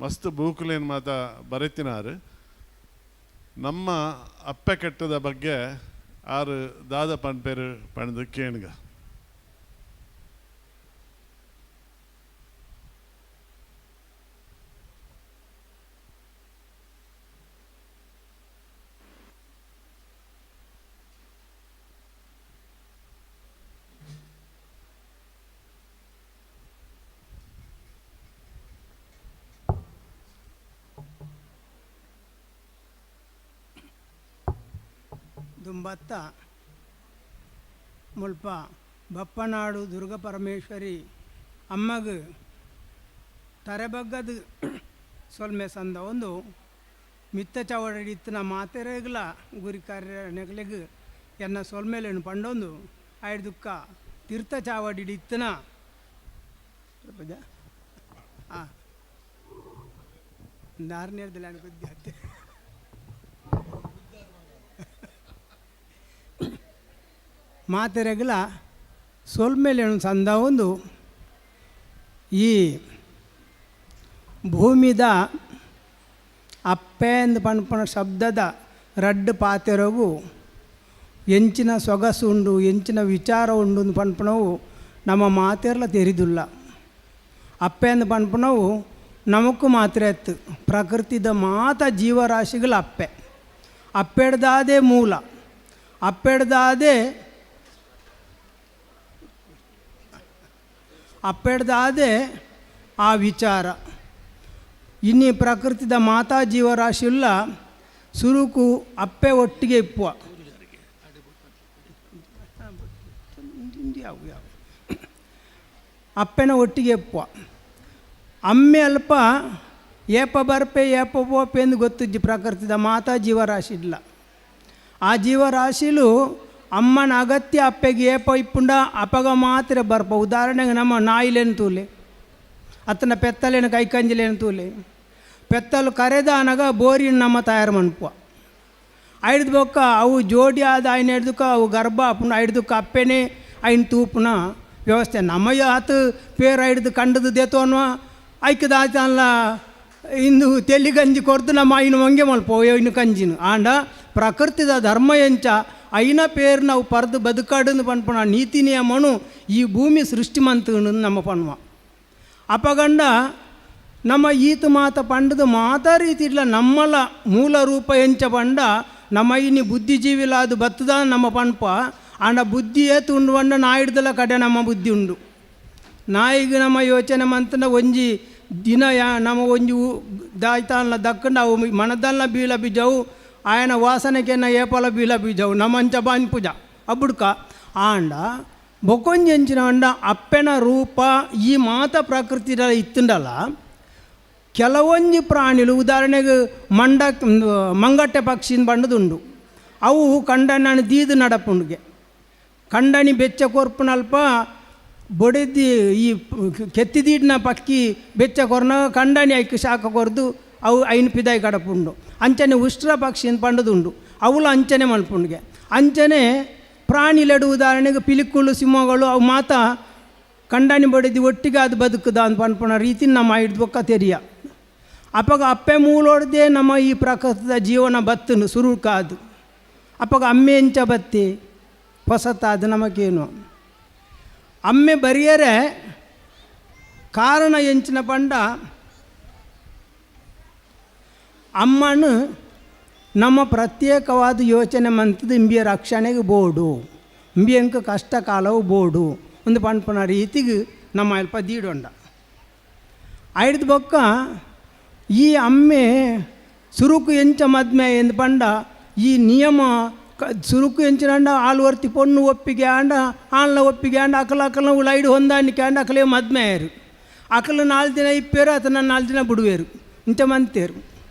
ಮಸ್ತ್ ಬೂಕುಲೇನು ಮಾತ ಬರೆತಿನಾರು. ನಮ್ಮ ಅಪ್ಪೆ ಕಟ್ಟದ ಬಗ್ಗೆ ಆರು ದಾದ ಪನ್ಪೇರು ಪಣದು ಕೇಣ್ಗ. ದುಂಬತ್ತ ಮುಲ್ಪ ಬಪ್ಪನಾಡು ದುರ್ಗ ಪರಮೇಶ್ವರಿ ಅಮ್ಮಗ ತರೆಬಗ್ಗದ ಸೊಲ್ಮೆ ಸಂದ ಒಂದು ಮಿತ್ತ ಚವಡಿತ್ತಿನ ಮಾತೆರೆಗ್ಲ ಗುರಿ ಕಾರ್ಯನೆಗ್ಲೆಗ್ ಎನ್ನ ಸೊಲ್ಮೆಲೆನು ಪಂಡೊಂದು ಆಯ್ದುಕ್ಕ ತೀರ್ಥ ಚಾವಡಿಡಿತ್ತಿನ ಆ ನಾರನೇರ್ದಲ್ಲ ಬುದ್ಧಿ. ಮಾತೆರೆಗ್ಲ ಸೊಲ್ಮೆಲೆನು ಸಂದವೊಂದು ಈ ಭೂಮಿದ ಅಪ್ಪೆಂದು ಪನ್ಪುನ ಶಬ್ದದ ರಡ್ಡ್ ಪಾತೆರಗು ಎಂಚಿನ ಸೊಗಸು ಉಂಡು, ಎಂಚಿನ ವಿಚಾರ ಉಂಡು ಅಂದ್ ಪನ್ಪುನವು ನಮ್ಮ ಮಾತೆರ್ಲ ತೆರಿದುಲ್ಲ. ಅಪ್ಪೆಂದು ಪನ್ಪುನವು ನಮಕ್ಕು ಮಾತ್ರ ಎತ್ತು ಪ್ರಕೃತಿದ ಮಾತ ಜೀವರಾಶಿಗಳ ಅಪ್ಪೆ, ಅಪ್ಪೆಡ್ದಾದೆ ಮೂಲ, ಅಪ್ಪೆಡ್ದಾದೆ ಅಪ್ಪೆಡ್ದಾದೆ ಆ ವಿಚಾರ. ಇನ್ನಿ ಪ್ರಕೃತಿದ ಮಾತಾ ಜೀವರಾಶಿಲ್ಲ ಸುರುಕು ಅಪ್ಪೆ ಒಟ್ಟಿಗೆ ಇಪ್ಪುವ ಅಪ್ಪೆನ ಒಟ್ಟಿಗೆ ಇಪ್ಪುವ. ಅಮ್ಮೆ ಅಲ್ಪ ಏಪ ಬರ್ಪೆ ಏಪ ಪೋಪೆ ಎಂದು ಗೊತ್ತಿಜ್ಜಿ ಪ್ರಕೃತಿದ ಮಾತಾ ಜೀವರಾಶಿ ಇಲ್ಲ. ಆ ಜೀವರಾಶಿಲು ಅಮ್ಮನ ಅಗತ್ಯ ಅಪ್ಪೆಗೆ ಏಪ ಇಪ್ಪುಂಡ ಅಪಗ ಮಾತ್ರ ಬರ್ಪ. ಉದಾಹರಣೆಗೆ ನಮ್ಮ ನಾಯಿಲೇನು ತೂಲೆ, ಅತ್ತನ ಪೆತ್ತಲೇನು ಕೈಕಂಜಿಲೇನು ತೂಲೆ, ಪೆತ್ತಲು ಕರೆದ ಅನಗ ಬೋರಿನ ನಮ್ಮ ತಯಾರು ಮನ್ಪುವ. ಐದು ಬೊಕ್ಕ ಅವು ಜೋಡಿ ಆದ ಐನ ಹಿಡ್ದಕ್ಕ ಅವು ಗರ್ಭ ಅಪ್ಪುಂಡು ಐಡ್ದಕ್ಕ ಅಪ್ಪೆನೇ ಐನ್ ತೂಪುನ ವ್ಯವಸ್ಥೆ. ನಮ್ಮ ಆತು ಪೇರು ಐಡ್ದು ಕಂಡದು ದೇತೋನ್ವ ಐಕ್ಯದ ಆಯ್ತಲ್ಲ ಇಂದು ತೆಲಿ ಗಂಜಿ ಕೊರ್ದು ನಮ್ಮ ಐನು ಮಂಗೆ ಮಲ್ಪ ಐನು ಕಂಜಿನ. ಆಂಡ ಪ್ರಕೃತಿದ ಧರ್ಮ ಎಂಚ ಐನ ಪೇರು ನಾವು ಪರ್ದು ಬದುಕಾಡಂದು ಪನ್ಪುನ ನೀತಿ ನಿಯಮನು ಈ ಭೂಮಿ ಸೃಷ್ಟಿ ಮಂತು ನಮ್ಮ ಪನ್ವ. ಅಪಗಂಡ ನಮ್ಮ ಈತ ಮಾತ ಪಂಡದು ಮಾತಾ ರೀತಿ ಇಲ್ಲ ನಮ್ಮಲ ಮೂಲ ರೂಪ ಎಂಚ ಪಂಡ ನಮ್ಮ ಇನಿ ಬುದ್ಧಿಜೀವಿಲಾದು ಬತ್ತದ ನಮ್ಮ ಪನ್ಪ. ಆಂಡ ಬುದ್ಧಿ ಏತು ಉಂಡು ಪಂಡ ನಾಯಿಡ್ದಲ ಕಡೆ ನಮ್ಮ ಬುದ್ಧಿ ಉಂಡು. ನಾಯಿಗೆ ನಮ್ಮ ಯೋಚನೆ ಮಂತನ ಒಂಜಿ ದಿನ ಯಾ ನಮ್ಮ ಒಂಜಿ ದಾಯ್ತಾನ್ಲ ದಕ್ಕಂಡ ಅವು ಮನದಲ್ಲ ಬೀಳ ಬೀಜವು ಆಯನ ವಾಸನೆಗೆನ ಏಪಲ ಬೀಳ ಬೀಜವು ನಮ್ಮಂಚ ಬಾನ್ಪುಜ ಅಬ್ಬುಡ್ಕ. ಆಂಡ ಬೊಕೊಂಜಿ ಎಂಚಿನ ಅಂಡ ಅಪ್ಪೆನ ರೂಪ ಈ ಮಾತ ಪ್ರಕೃತಿ ಇತ್ತುಂಡಲ್ಲ. ಕೆಲವೊಂಜಿ ಪ್ರಾಣಿಲು ಉದಾಹರಣೆಗೆ ಮಂಡ ಮಂಗಟ್ಟೆ ಪಕ್ಷಿನ ಬಂಡದುಂಡು, ಅವು ಕಂಡನ ದೀದು ನಡಪುಂಡಿಗೆ ಕಂಡನಿ ಬೆಚ್ಚ ಕೊರ್ಪುನಲ್ಪ ಬೊಡೆದಿ ಈ ಕೆತ್ತಿದೀಡಿನ ಪಕ್ಕಿ ಬೆಚ್ಚ ಕೊರ್ನ ಕಂಡನಿ ಐಕ್ ಶಾಖ ಕೊರ್ದು ಅವು ಐನು ಪಿದಾಯಿ ಕಡಪುಂಡು. ಅಂಚನೆ ಉಷ್ಟ್ರ ಪಕ್ಷಿನ ಪಂಡದುಂಡು, ಅವುಲ ಅಂಚನೆ ಮಲ್ಪುಂಡಿಗೆ. ಅಂಚನೆ ಪ್ರಾಣಿಲೆಡು ಉದಾಹರಣೆಗೆ ಪಿಲಿಕುಳು ಸಿಂಹಗಳು ಅವು ಮಾತ ಕಂಡನಿ ಬಡಿದು ಒಟ್ಟಿಗೆ ಅದು ಬದುಕುದ ಅಂತ ಪನ್ಪುನ ರೀತಿ ನಮ್ಮ ಹಿಡ್ದು ಬೊಕ್ಕ ತೆರಿಯ. ಅಪಗ ಅಪ್ಪೆ ಮೂಲೋಡ್ದೆ ನಮ್ಮ ಈ ಪ್ರಕೃತದ ಜೀವನ ಬತ್ತನು ಸುರುಕಾದು. ಅಪಗ ಅಮ್ಮೆ ಎಂಚ ಬತ್ತಿ ಹೊಸತಾದ ನಮಗೇನು ಅಮ್ಮೆ ಬರಿಯರೆ ಕಾರಣ ಎಂಚಿನ ಪಂಡ ಅಮ್ಮನು ನಮ್ಮ ಪ್ರತ್ಯೇಕವಾದ ಯೋಚನೆ ಮಂತದ ಇಂಬಿಯ ರಕ್ಷಣೆಗೆ ಬೋಡು, ಇಂಬಿಯಂಕ ಕಷ್ಟ ಕಾಲವು ಬೋಡು ಒಂದು ಪನ್ಪುನ ರೀತಿಗೆ ನಮ್ಮ ಅಲ್ಪ ದೀಡೊಂಡ. ಐಡ್ದು ಬೊಕ್ಕ ಈ ಅಮ್ಮೆ ಸುರುಕು ಎಂಚ ಮದ್ಮೆ ಎಂದು ಪಂಡ ಈ ನಿಯಮ ಸುರುಕು ಎಂಚಿನಂಡ ಆಲ್ವರ್ತಿ ಪೊಣ್ಣು ಒಪ್ಪಿಗೆ ಆಂಡ ಆನ್ಲ ಒಪ್ಪಿಗೆ ಆಂಡ ಅಕಲ ಅಕಲ ಉಳೈಡು ಹೊಂದಾಣಿಕೆ ಆಂಡ ಅಕಲೇ ಮದ್ಮೆ ಆಯರು. ಅಕಲು 4 ದಿನ ಇಪ್ಪೇರು ಆತನ 4 ದಿನ ಬಿಡುವೇರು ಇಂಚ ಮಂತೇರು.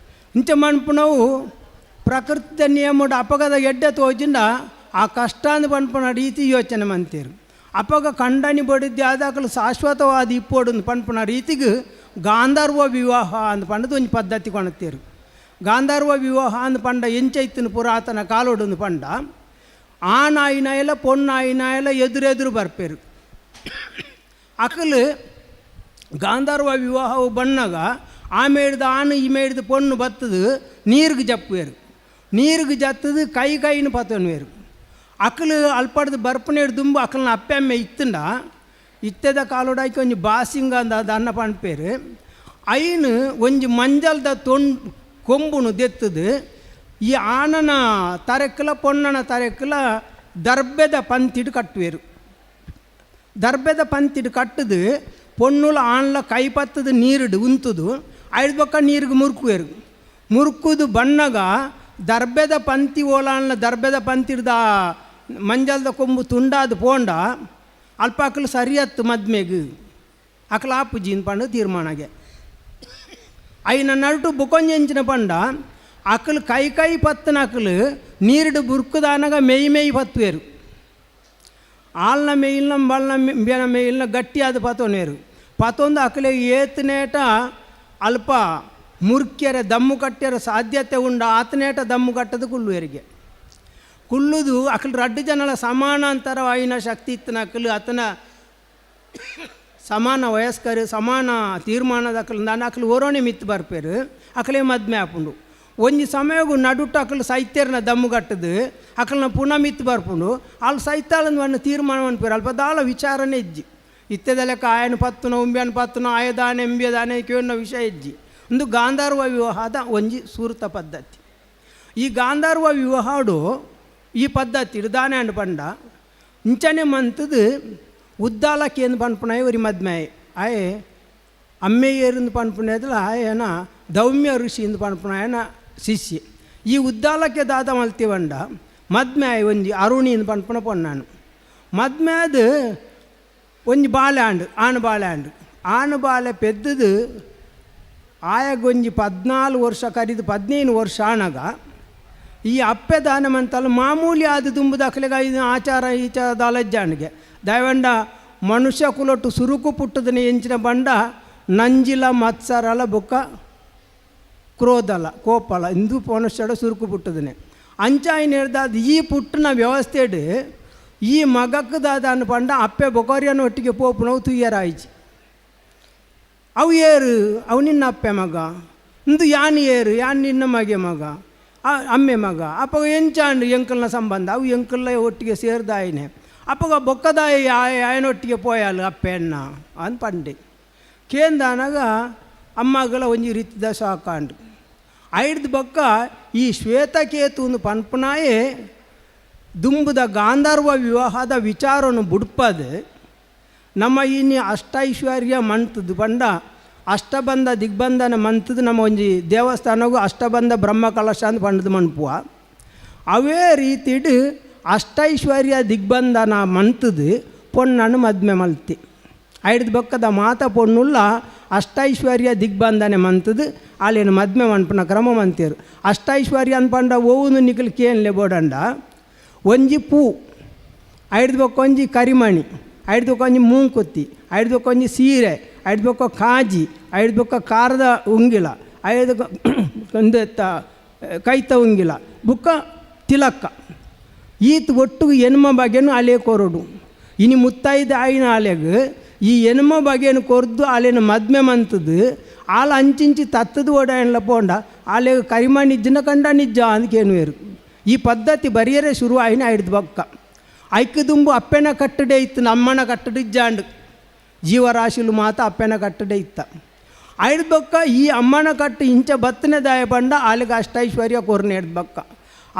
ಇಂಚ ಮನ್ಪುನವು ಪ್ರಕೃತಿದ ನಿಯಮಡು ಅಪಗದ ಎಡ್ಡೆ ತೋಜಿಂಡ ಆ ಕಷ್ಟ ಅಂದ್ ಪನ್ಪುನ ರೀತಿ ಯೋಚನೆ ಮಂತೇರು. ಅಪಗ ಕಂಡನಿ ಬಡಿದ್ದೆ ಆದಾಕಲು ಶಾಶ್ವತವಾದ ಇಪ್ಪೋಡು ಪನ್ಪುನ ರೀತಿಗೆ ಗಾಂಧರ್ವ ವಿವಾಹ ಅಂದ್ ಪಂಡದು ಒಂಜಿ ಪದ್ಧತಿ ಕೊಣತೇರು. ಗಾಂಧರ್ವ ವಿವಾಹ ಅಂದ್ ಪಂಡ ಎಂಚೈತಿನ ಪುರಾತನ ಕಾಲೋಡೊಂದು ಪಂಡ ಆ ನಾಯಿನಾಯಲ ಪೊಣ್ಣಾಯಿನಾಯಲ ಎದುರೆದುರು ಬರ್ಪೇರು. ಅಕಲು ಗಾಂಧರ್ವ ವಿವಾಹವು ಬಣ್ಣಗ ಆ ಮೇಡ್ದ ಆನು ಈ ಮೇಡ್ದ ಪೊಣ್ಣು ಬತ್ತದು ನೀರಿಗೆ ಜಪ್ಪುವೇರು. ನೀರಿಗೆ ಜತ್ತದು ಕೈ ಕೈನ ಪತೊನ್ವೇರು. ಅಕಲು ಅಲ್ಪಡ್ದು ಬರ್ಪನೇಡು ದುಂಬು ಅಕಲ್ನ ಅಪ್ಪೆ ಅಮ್ಮೆ ಇತ್ತಂಡ ಇತ್ತೆದ ಕಾಲೋಡಾಕಿ ಒಂಜಿ ಬಾಸಿಂಗ ಅಂದ ಅನ್ನ ಪನ್ಪೇರು. ಐನು ಒಂಜಿ ಮಂಜಲ್ದ ತೊಂಡು ಕೊಂಬುನು ದೆತ್ತದು ಈ ಆನನ ತರೆಕ್ಕಲ ಪೊಣ್ಣನ ತರೆಕ್ಕಲ ದರ್ಬೆದ ಪಂತಿಡು ಕಟ್ಟುವೇರು. ದರ್ಬೆದ ಪಂತಿಡು ಕಟ್ಟದು ಪೊಣ್ಣುಲ ಆನ್ಲ ಕೈ ಪತ್ತದು ನೀರುಡು ಉಂತುದು ಐದು ಬೊಕ್ಕ ನೀರಿಗೆ ಮುರುಕುವೇರು. ಮುರುಕುದು ಬಣ್ಣಗ ದರ್ಬೆದ ಪಂತಿ ಓಲಾನ್ಲ ದರ್ಬೆದ ಪಂತಿಡ್ದ ಮಂಜಲ್ದ ಕೊಂಬು ತುಂಡಾದ ಪೋಂಡ ಅಲ್ಪ ಅಕಲು ಸರಿಯತ್ತು ಮದ್ಮೆಗ್ ಅಕಲು ಆಪುಜಿನ್ ಪಂಡ ತೀರ್ಮಾನಗೆ. ಐನ ನಡುಟು ಬುಕೊಂಜೆಂಚಿನ ಪಂಡ ಅಕಲು ಕೈ ಕೈ ಪತ್ತನ ಅಕಲು ನೀರುಡು ಬುರ್ಕುದಾನಗ ಮೇಯ್ ಮೇಯ್ ಪತ್ತುವೇರು. ಆಲ್ನ ಮೇಯಿಲ್ನ ಬಲ್ನ ಬೇನ ಮೇಯಿಲ್ನ ಗಟ್ಟಿಯಾದ ಪತೊನೇರು. ಪತೊಂದು ಅಕಲೆ ಏತನೇಟ ಅಲ್ಪ ಮುರ್ಕ್ಯರೆ ದಮ್ಮು ಕಟ್ಟ್ಯರ ಸಾಧ್ಯತೆ ಉಂಡ ಆತನೇಟ ದಮ್ಮು ಕಟ್ಟದ ಕುಲ್ಲುವೆರಿಗೆ. ಕುಲ್ಲುದು ಅಕಲ್ ರಡ್ಡು ಜನಲ ಸಮಾನಾಂತರವಾಯಿನ ಶಕ್ತಿ ಇತ್ತಿನ ಅಕಲು ಅತನ ಸಮಾನ ವಯಸ್ಕರು ಸಮಾನ ತೀರ್ಮಾನದ ಅಕಲು ನಾನು ಅಕಲು ಓರೋಣೆ ಮಿತ್ತು ಬರ್ಪೇರು ಅಕಲೇ ಮದ್ಮೆ ಆಪುಂಡು. ಒಂಜಿ ಸಮಯಗು ನಡುಟ್ಟು ಅಕಲು ಸೈತ್ಯರ್ನ ದಮ್ಮು ಕಟ್ಟದು ಅಕಲ್ನ ಪುನಃ ಮಿತ್ತು ಬರ್ಪುಂಡು. ಅಲ್ಲಿ ಸೈತಾಳಂದು ಒಂದು ತೀರ್ಮಾನ ಅನ್ಪೇರು ಅಲ್ಪ ದಾಳ ವಿಚಾರನೆ ಇಜ್ಜಿ. ಇತ್ತೆದ ಲೆಕ್ಕ ಆಯನ ಪತ್ತುನ ಉಂಬ್ಯಾನ ಪತ್ತುನ ಆಯದಾನೆ ಎಂಬ್ಯದಾನೆ ಕೇಳಿನ ವಿಷಯ ಇಜ್ಜಿ. ಒಂದು ಗಾಂಧರ್ವ ವಿವಾಹದ ಒಂಜಿ ಸೂರ್ತ ಪದ್ಧತಿ. ಈ ಗಾಂಧರ್ವ ವಿವಾಹಡು ಈ ಪದ್ಧತಿ ದಾನೆ ಅಂಡ್ ಪಂಡ ಇಂಚನೆ ಮಂತದು ಉದ್ದಾಲಕ್ಕೆ ಎಂದು ಪನ್ಪುನಾಯ ಒರಿ ಮದ್ಮೆ ಆಯೆ ಅಮ್ಮೆಯೇರಿಂದ ಪನ್ಪುನೇದಲ ಆಯನ ದೌಮ್ಯ ಋಷಿಯಿಂದ ಪನ್ಪುನಾಯನ ಶಿಷ್ಯ. ಈ ಉದ್ದಾಲಕ್ಕೆ ದಾದ ಮಲ್ತಿವಂಡ ಮದ್ಮೆ ಆಯ್ ಒಂಜಿ ಅರುಣಿಯಿಂದ ಪನ್ಪುನ ಪೊನ್ನಾನು ಮದ್ಮೆ ಅದು ಒಂಜಿ ಬಾಲೆ ಆಂಡು ಆಣು ಬಾಲೆ ಆಂಡು ಆಣು ಬಾಲೆ ಪೆದ್ದದು ಆಯಗೊಂಜಿ 14 ವರ್ಷ ಕರಿದು 15 ವರ್ಷ ಆನಗ ಈ ಅಪ್ಪೆ ದಾನ ಮಂತಲ್ಲ ಮಾಮೂಲಿ ಆದ ತುಂಬುದ ಅಕಲೆಗ ಇದು ಆಚಾರ ಈಚಾರ ದಾಲಜ್ಜಾಣಿಗೆ ದಯವಂಡ ಮನುಷ್ಯ ಕುಲೊಟ್ಟು ಸುರುಕು ಪುಟ್ಟದನೆ ಎಂಚಿನ ಬಂಡ ನಂಜಿಲ ಮತ್ಸರಲ ಬೊಕ್ಕ ಕ್ರೋಧಲ ಕೋಪಲ ಇಂದು ಮನುಷ್ಯಡ ಸುರುಕು ಪುಟ್ಟದನೆ ಅಂಚಾಯಿ ನೇರ್ದಾದ ಈ ಪುಟ್ಟನ ವ್ಯವಸ್ಥೆಡು ಈ ಮಗಕ್ಕದಾದ ಪಂಡ ಅಪ್ಪೆ ಬೊಕೋರಿಯನ ಒಟ್ಟಿಗೆ ಪೋಪುನವು ತುಯ್ಯರಾಯ್ಚಿ. ಅವು ಏರು ಅವು ನಿನ್ನ ಅಪ್ಪೆ ಮಗ ಇಂದು ಯಾನ್ ಏರು ಯಾನ್ ನಿನ್ನ ಮಗೆ ಮಗ ಅಮ್ಮೆ ಮಗ ಅಪ್ಪಗ ಎಂಚಾಂಡು ಎಂಕಲ್ನ ಸಂಬಂಧ ಅವು ಎಂಕಲ್ಲ ಒಟ್ಟಿಗೆ ಸೇರ್ದಾಯಿನೆ ಅಪ್ಪಗ ಬೊಕ್ಕದಾಯಿ ಆಯನೊಟ್ಟಿಗೆ ಪೋಯಾಲು ಅಪ್ಪೆಣ್ಣ ಅಂದ್ ಪಂಡೆ ಕೇಂದಾನಾಗ ಅಮ್ಮಗಳ ಒಂಜಿ ರೀತಿದ ಶಾಕಾಂಡು ಐಡ್ದು ಬೊಕ್ಕ ಈ ಶ್ವೇತಕೇತು ಪನ್ಪುನಾಯೇ ದುಂಬುದ ಗಾಂಧರ್ವ ವಿವಾಹದ ವಿಚಾರವನ್ನು ಬುಡ್ಪದು ನಮ್ಮ ಇನ್ನು ಅಷ್ಟೈಶ್ವರ್ಯ ಮಂತದ್ದು ಪಂಡ ಅಷ್ಟಬಂಧ ದಿಗ್ಬಂಧನ ಮಂತದ್ದು ನಮ್ಮ ಒಂಜಿ ದೇವಸ್ಥಾನಗೂ ಅಷ್ಟಬಂಧ ಬ್ರಹ್ಮ ಕಲಶ ಅಂತ ಪಂಡದ ಮನ್ಪುವ. ಅವೇ ರೀತಿಡು ಅಷ್ಟೈಶ್ವರ್ಯ ದಿಗ್ಬಂಧನ ಮಂತದ್ದು ಪೊನ್ನನ್ನು ಮದ್ಮೆ ಮಲ್ತಿ ಐಡ್ದು ಬೊಕ್ಕದ ಮಾತ ಪೊನ್ನುಲ್ಲ ಅಷ್ಟೈಶ್ವರ್ಯ ದಿಗ್ಬಂಧನೆ ಮಂತದ್ದು ಆಲೇನು ಮದ್ಮೆ ಮನ್ಪುನ ಕ್ರಮ ಮಂತೇರು. ಅಷ್ಟೈಶ್ವರ್ಯ ಅನ್ಪಂಡ ಓವುನು ನಿಕಲ್ ಕೇನ್ಲೆ ಬೋಡಂಡ ಒಂಜಿ ಪೂ ಐಡ್ದು ಬೊಕ್ಕ ಒಂಜಿ ಕರಿಮಣಿ ಐಡ್ದು ಬೊಕ್ಕ ಒಂಜಿ ಮೂಂಕುತ್ತಿ ಐಡ್ದು ಬೊಕ್ಕ ಒಂಜಿ ಸೀರೆ ಐಡ್ದು ಬೊಕ್ಕ ಕಾಜಿ ಐಡ್ದು ಬೊಕ್ಕ ಖಾರದ ಉಂಗಿಲ ಐದು ಒಂದು ಕೈತ ಉಂಗಿಲ ಬುಕ್ಕ ತಿಲಕ್ಕ ಈತ ಒಟ್ಟು ಎನ್ಮ ಬಗೆನು ಅಲೆ ಕೊರಡು. ಇನಿ ಮುತ್ತೈದ ಆಯಿನ ಆಲೆಗ್ ಈ ಎನ್ಮ ಬಗೆನು ಕೊರ್ದು ಆಲೆನ ಮದ್ಮೆ ಮಂತದ್ದು ಆಲ ಅಂಚಿಂಚಿ ತತ್ತದು ಓಡಾಯನ್ಲ ಪೋಂಡ ಆಲೆಗ್ ಕರಿಮ ನಿಜ್ಜನ ಕಂಡ ನಿಜ್ಜ ಅಂದ್ಕೇನುವೇರು. ಈ ಪದ್ಧತಿ ಬರಿಯರೆ ಶುರು ಆಯಿನ ಐಡ್ದು ಬೊಕ್ಕ ಐಕ್ ದುಂಬು ಅಪ್ಪೆನ ಕಟ್ಟಡೆ ಇತ್ತು ನಮ್ಮನ ಕಟ್ಟಡ ಇಜ್ಜಾಂಡು ಜೀವರಾಶಿಲು ಮಾತ ಅಪ್ಪೆನ ಕಟ್ಟಡೆ ಇತ್ತ ಐಡ್ದು ಬೊಕ್ಕ ಈ ಅಮ್ಮನ ಕಟ್ಟು ಇಂಚ ಬತ್ತನೆ ದಾಯ ಬಂಡ ಆಲಿಗೆ ಅಷ್ಟೈಶ್ವರ್ಯ ಕೊರ್ನೆ ಹಿಡ್ದು ಬೊಕ್ಕ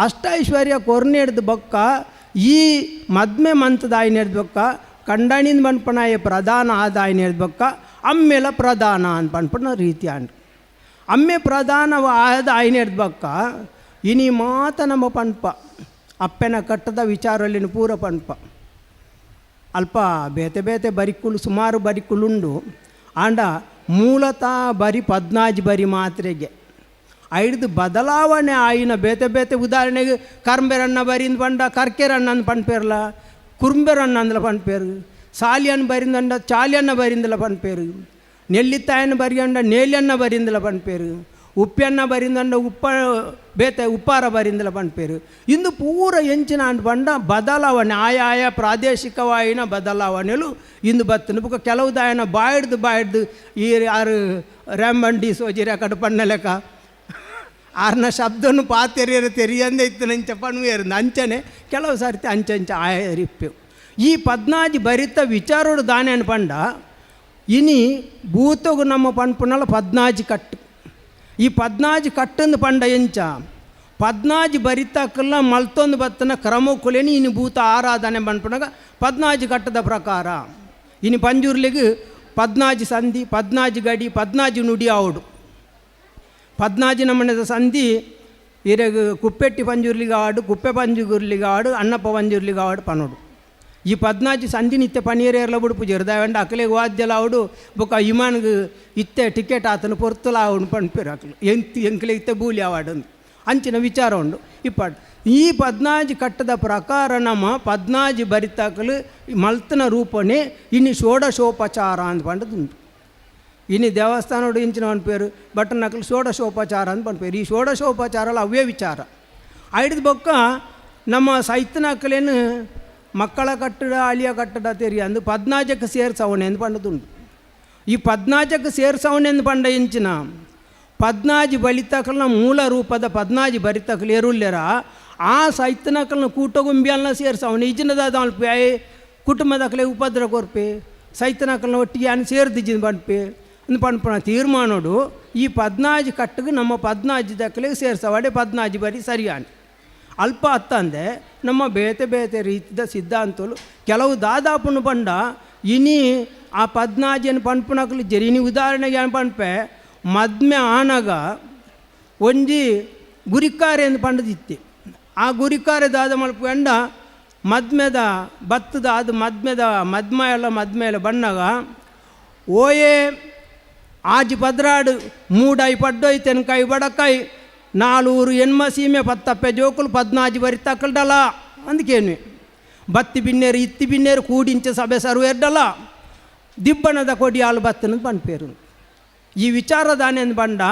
ಅಷ್ಟೈಶ್ವರ್ಯ ಕೊರ್ನೆ ಹಿಡ್ದು ಬೊಕ್ಕ ಈ ಮದ್ಮೆ ಮಂತದಾಯಿನ ಹಿಡ್ದು ಬೊಕ್ಕ ಕಂಡಣಿಂದ ಪನ್ಪನಾಯ ಪ್ರಧಾನ ಆದಾಯಿನ ಹಿಡ್ದು ಬೊಕ್ಕ ಅಮ್ಮೆಲ ಪ್ರಧಾನ ಅಂತ ಪನ್ಪನ ರೀತಿ ಅಂಡು ಅಮ್ಮೆ ಪ್ರಧಾನ ಆದ ಆಯ್ನ ಹಿಡ್ದು ಬೊಕ್ಕ ಇನಿ ಮಾತ ನಮ್ಮ ಪನ್ಪ ಅಪ್ಪೆನ ಕಟ್ಟದ ವಿಚಾರಲ್ಲಿನ ಪೂರ ಪನ್ಪ ಅಲ್ಪ ಬೇತೆ ಬೇತೆ ಬರಿಕುಲು ಸುಮಾರು ಬರಿಕುಲುಂಡು ಆಂಡ ಮೂಲತಃ ಬರಿ 14 ಬರಿ ಮಾತ್ರೆಗೆ ಐಡ್ದು ಬದಲಾವಣೆ ಆಯಿನ ಬೇತೆ ಬೇತೆ ಉದಾಹರಣೆಗೆ ಕರ್ಂಬೆರಣ್ಣ ಬರಿಂದ ಪಂಡ ಕರ್ಕೆರಣ್ಣ ಅಂದ್ ಪನ್ಪೇರ್ಲ ಕುರ್ಂಬೆರಣ್ಣ ಅಂದ್ಲ ಪನ್ಪೇರು ಸಾಲಿಯನ್ ಬರಿಂದಂಡ ಚಾಲಿಯನ್ನ ಬರಿಂದಲ ಪನ್ಪೇರು ನೆಲ್ಲಿತ್ತಾಯನ ಬರಿಯಂಡ ನೇಲಿಯನ್ನ ಬರಿಂದಲ ಪನ್ಪೇರು ಉಪ್ಪೆನ್ನ ಬರಿಂದಂಡ ಉಪ್ಪ ಬೇತೆ ಉಪ್ಪಾರ ಬರಿಂದಲ ಪನ್ಪೇರು ಇಂದು ಪೂರ ಎಂಚಿನ ಅಂಡ್ ಪಂಡ ಬದಲಾವಣೆ ಆಯಾ ಆಯಾ ಪ್ರಾದೇಶಿಕವಾಯಿನ ಬದಲಾವಣೆಲು ಇಂದು ಬತ್ತನು ಬೊಕ್ಕ ಕೆಲವು ದಾಯನ ಬಾಯ್ದು ಬಾಯ್ದು ಈ ಯಾರು ರ್ಯಾಂಬಂಡಿ ಸೋಜಿರ ಕಡು ಪಣ್ಣಲೆಕ್ಕ ಆರ್ನ ಶಬ್ದನು ಪಾತೆರಿಯರು ತೆರಿಯಂದೇ ಇತ್ತು ನಂಚ ಪಣ್ವೇರು ಅಂಚನೆ ಕೆಲವು ಸರ್ತಿ ಅಂಚಂಚ ಆಯ ರಿಪ್ಪೆವು. ಈ 14 ಬರಿತ ವಿಚಾರೋಡು ದಾನೆ ಪಂಡ ಇನಿ ಭೂತಗು ನಮ್ಮ ಪನ್ಪುನಲ 14 ಕಟ್ಟು. ಈ 14 ಕಟ್ಟಂದು ಪಂಡ ಎಂಚ 14 ಬರಿತಕ್ಕಲ್ಲ ಮಲ್ತೊಂದು ಬತ್ತನ ಕ್ರಮಕ್ಕುಲೇನಿ ಇನಿ ಭೂತ ಆರಾಧನೆ ಪನ್ಪುನಾಗ 14 ಕಟ್ಟದ ಪ್ರಕಾರ ಇನಿ ಪಂಜುರ್ಲಿಗೆ 14 ಸಂಧಿ 14 ಗಡಿ 14 ನುಡಿ ಆವಡು 14 ನಮೂನೆದ ಸಂಧಿ ಇರಗ ಕುಪ್ಪೆಟ್ಟಿ ಪಂಜುರ್ಲಿಗೆ ಆಡು ಕುಪ್ಪೆ ಪಂಜುಗುರ್ಲಿಗೆ ಆಡು ಅಣ್ಣಪ್ಪ ಪಂಜುರ್ಲಿಗೆ ಆಡು ಪನೋಡು. ಈ 14 ಸಂಧಿ ನಿತ್ಯ ಪನೀರೇರ್ಲ ಬುಡುಪು ಜರ್ದಾವಂಡ ಅಕಲೆಗ್ ವಾದ್ಯಲ ಆವಡು ಬೊಕ್ಕ ಇಮಾನ್ಗ್ ಇತ್ತೆ ಟಿಕೆಟ್ ಆತನ ಪೊರ್ತುಲ ಆವಡು ಪನ್ಪೇರು ಅಕಲು ಎಂತ್ ಎಂಕ್ಲೆ ಇತ್ತೆ ಬೂಲಿ ಆವಾಡು ಅಂಚಿನ ವಿಚಾರ ಉಂಡು ಇಪ್ಪಾಡು. ಈ 14 ಕಟ್ಟದ ಪ್ರಕಾರ ನಮ್ಮ 14 ಬರಿತಾಕಲು ಮಲ್ತನ ರೂಪನೇ ಇನ್ನು ಷೋಡಶೋಪಚಾರ ಅಂತ ಪಂಡದುಂಟು. ಇನ್ನು ದೇವಸ್ಥಾನೋಡು ಇಂಚಿನ ಪನ್ಪೇರು ಬಟನ್ ಹಾಕಲು ಷೋಡಶೋಪಚಾರ ಅಂತ ಪನ್ಪೇರು. ಈ ಷೋಡಶೋಪಚಾರಲ ಅವೇ ವಿಚಾರ ಐಡ್ದು ಬೊಕ್ಕ ನಮ್ಮ ಸೈತನಕಲೇನು ಮಕ್ಕಳ ಕಟ್ಟಡ ಅಳಿಯ ಕಟ್ಟಡ ತೆರಿಯಂದು 14ಕ್ಕೆ ಸೇರ್ಸವಣೆ ಎಂದು ಪಂಡದುಂಡು. ಈ 14ಕ್ಕೆ ಸೇರ್ಸವಣೆ ಎಂದು ಪಂಡ ಇಂಚಿನ 14 ಬಲಿತಕಲ್ನ ಮೂಲ ರೂಪದ 14 ಬರಿತಕಲು ಎರುಲ್ಲೆರ ಆ ಸೈತನಕಲ್ನ ಕೂಟಗುಂಬಿಯಲ್ನ ಸೇರ್ಸವಣೆ ಇಜಿನದಾದ ಅಲ್ಪೆ ಕುಟುಂಬದಕಲೆ ಉಪದ್ರ ಕೊರ್ಪೆ ಸೈತನಕಲ್ನ ಒಟ್ಟಿಗೆ ಅನ್ ಸೇರ್ದಿಜಿನ ಪಂಪೆ ಅಂದು ಪನ್ಪುನ ತೀರ್ಮಾನೋಡು. ಈ 14 ಕಟ್ಟಿಗೆ ನಮ್ಮ 14 ದಕ್ಕಲಿಗೆ ಸೇರ್ಸವಾಡೆ 14 ಬರಿ ಸರಿಯಾಣ ಅಲ್ಪ ಅತ್ತಂದೆ ನಮ್ಮ ಬೇತೆ ಬೇತೆ ರೀತಿಯ ಸಿದ್ಧಾಂತಗಳು ಕೆಲವು ದಾದಾಪುನ ಪಂಡ ಇನಿ ಆ 14 ಪನ್ಪುನಕಲು ಜರಿ. ಇನಿ ಉದಾಹರಣೆಗೆ ಏನು ಪನ್ಪೆ ಮದ್ಮೆ ಆನಗ ಒಂಜಿ ಗುರಿಕಾರೆ ಎಂದು ಪಂಡದಿತ್ತಿ. ಆ ಗುರಿಕಾರೆ ದಾದ ಮಲ್ಪು ಎಂಡ ಮದ್ಮೆದ ಬತ್ತದ ಅದು ಮದ್ಮೆದ ಮದ್ಮಯಲ್ಲ ಮದ್ಮೆಯಲ್ಲ ಬಣ್ಣಗ ಓಯೇ ಆಜಿ ಪದ್ರಾಡು ಮೂಡಾಯಿ ಪಡ್ಡೋಯ್ ತೆನ್ಕಾಯಿ ಬಡಕಾಯಿ ನಾಲೂರು ಎನ್ಮ ಸೀಮೆ ಪತ್ತಪ್ಪೆ ಜೋಕುಲು 14 ಬರಿ ತಕ್ಕಲ್ಡಲ ಅಂದಕೇನು ಬತ್ತಿ ಬಿನ್ನೇರು ಇತ್ತಿ ಬಿನ್ನೇರು ಕೂడింಚ ಸಭೆ ಸರ್ವೇರ್ಡಲ ದಿಬ್ಬಣದ ಕೊಡಿಯಾಲು ಬತ್ತನದು ಪನ್ಪೇರು. ಈ ವಿಚಾರದಾನೆಂದು ಬಂಡ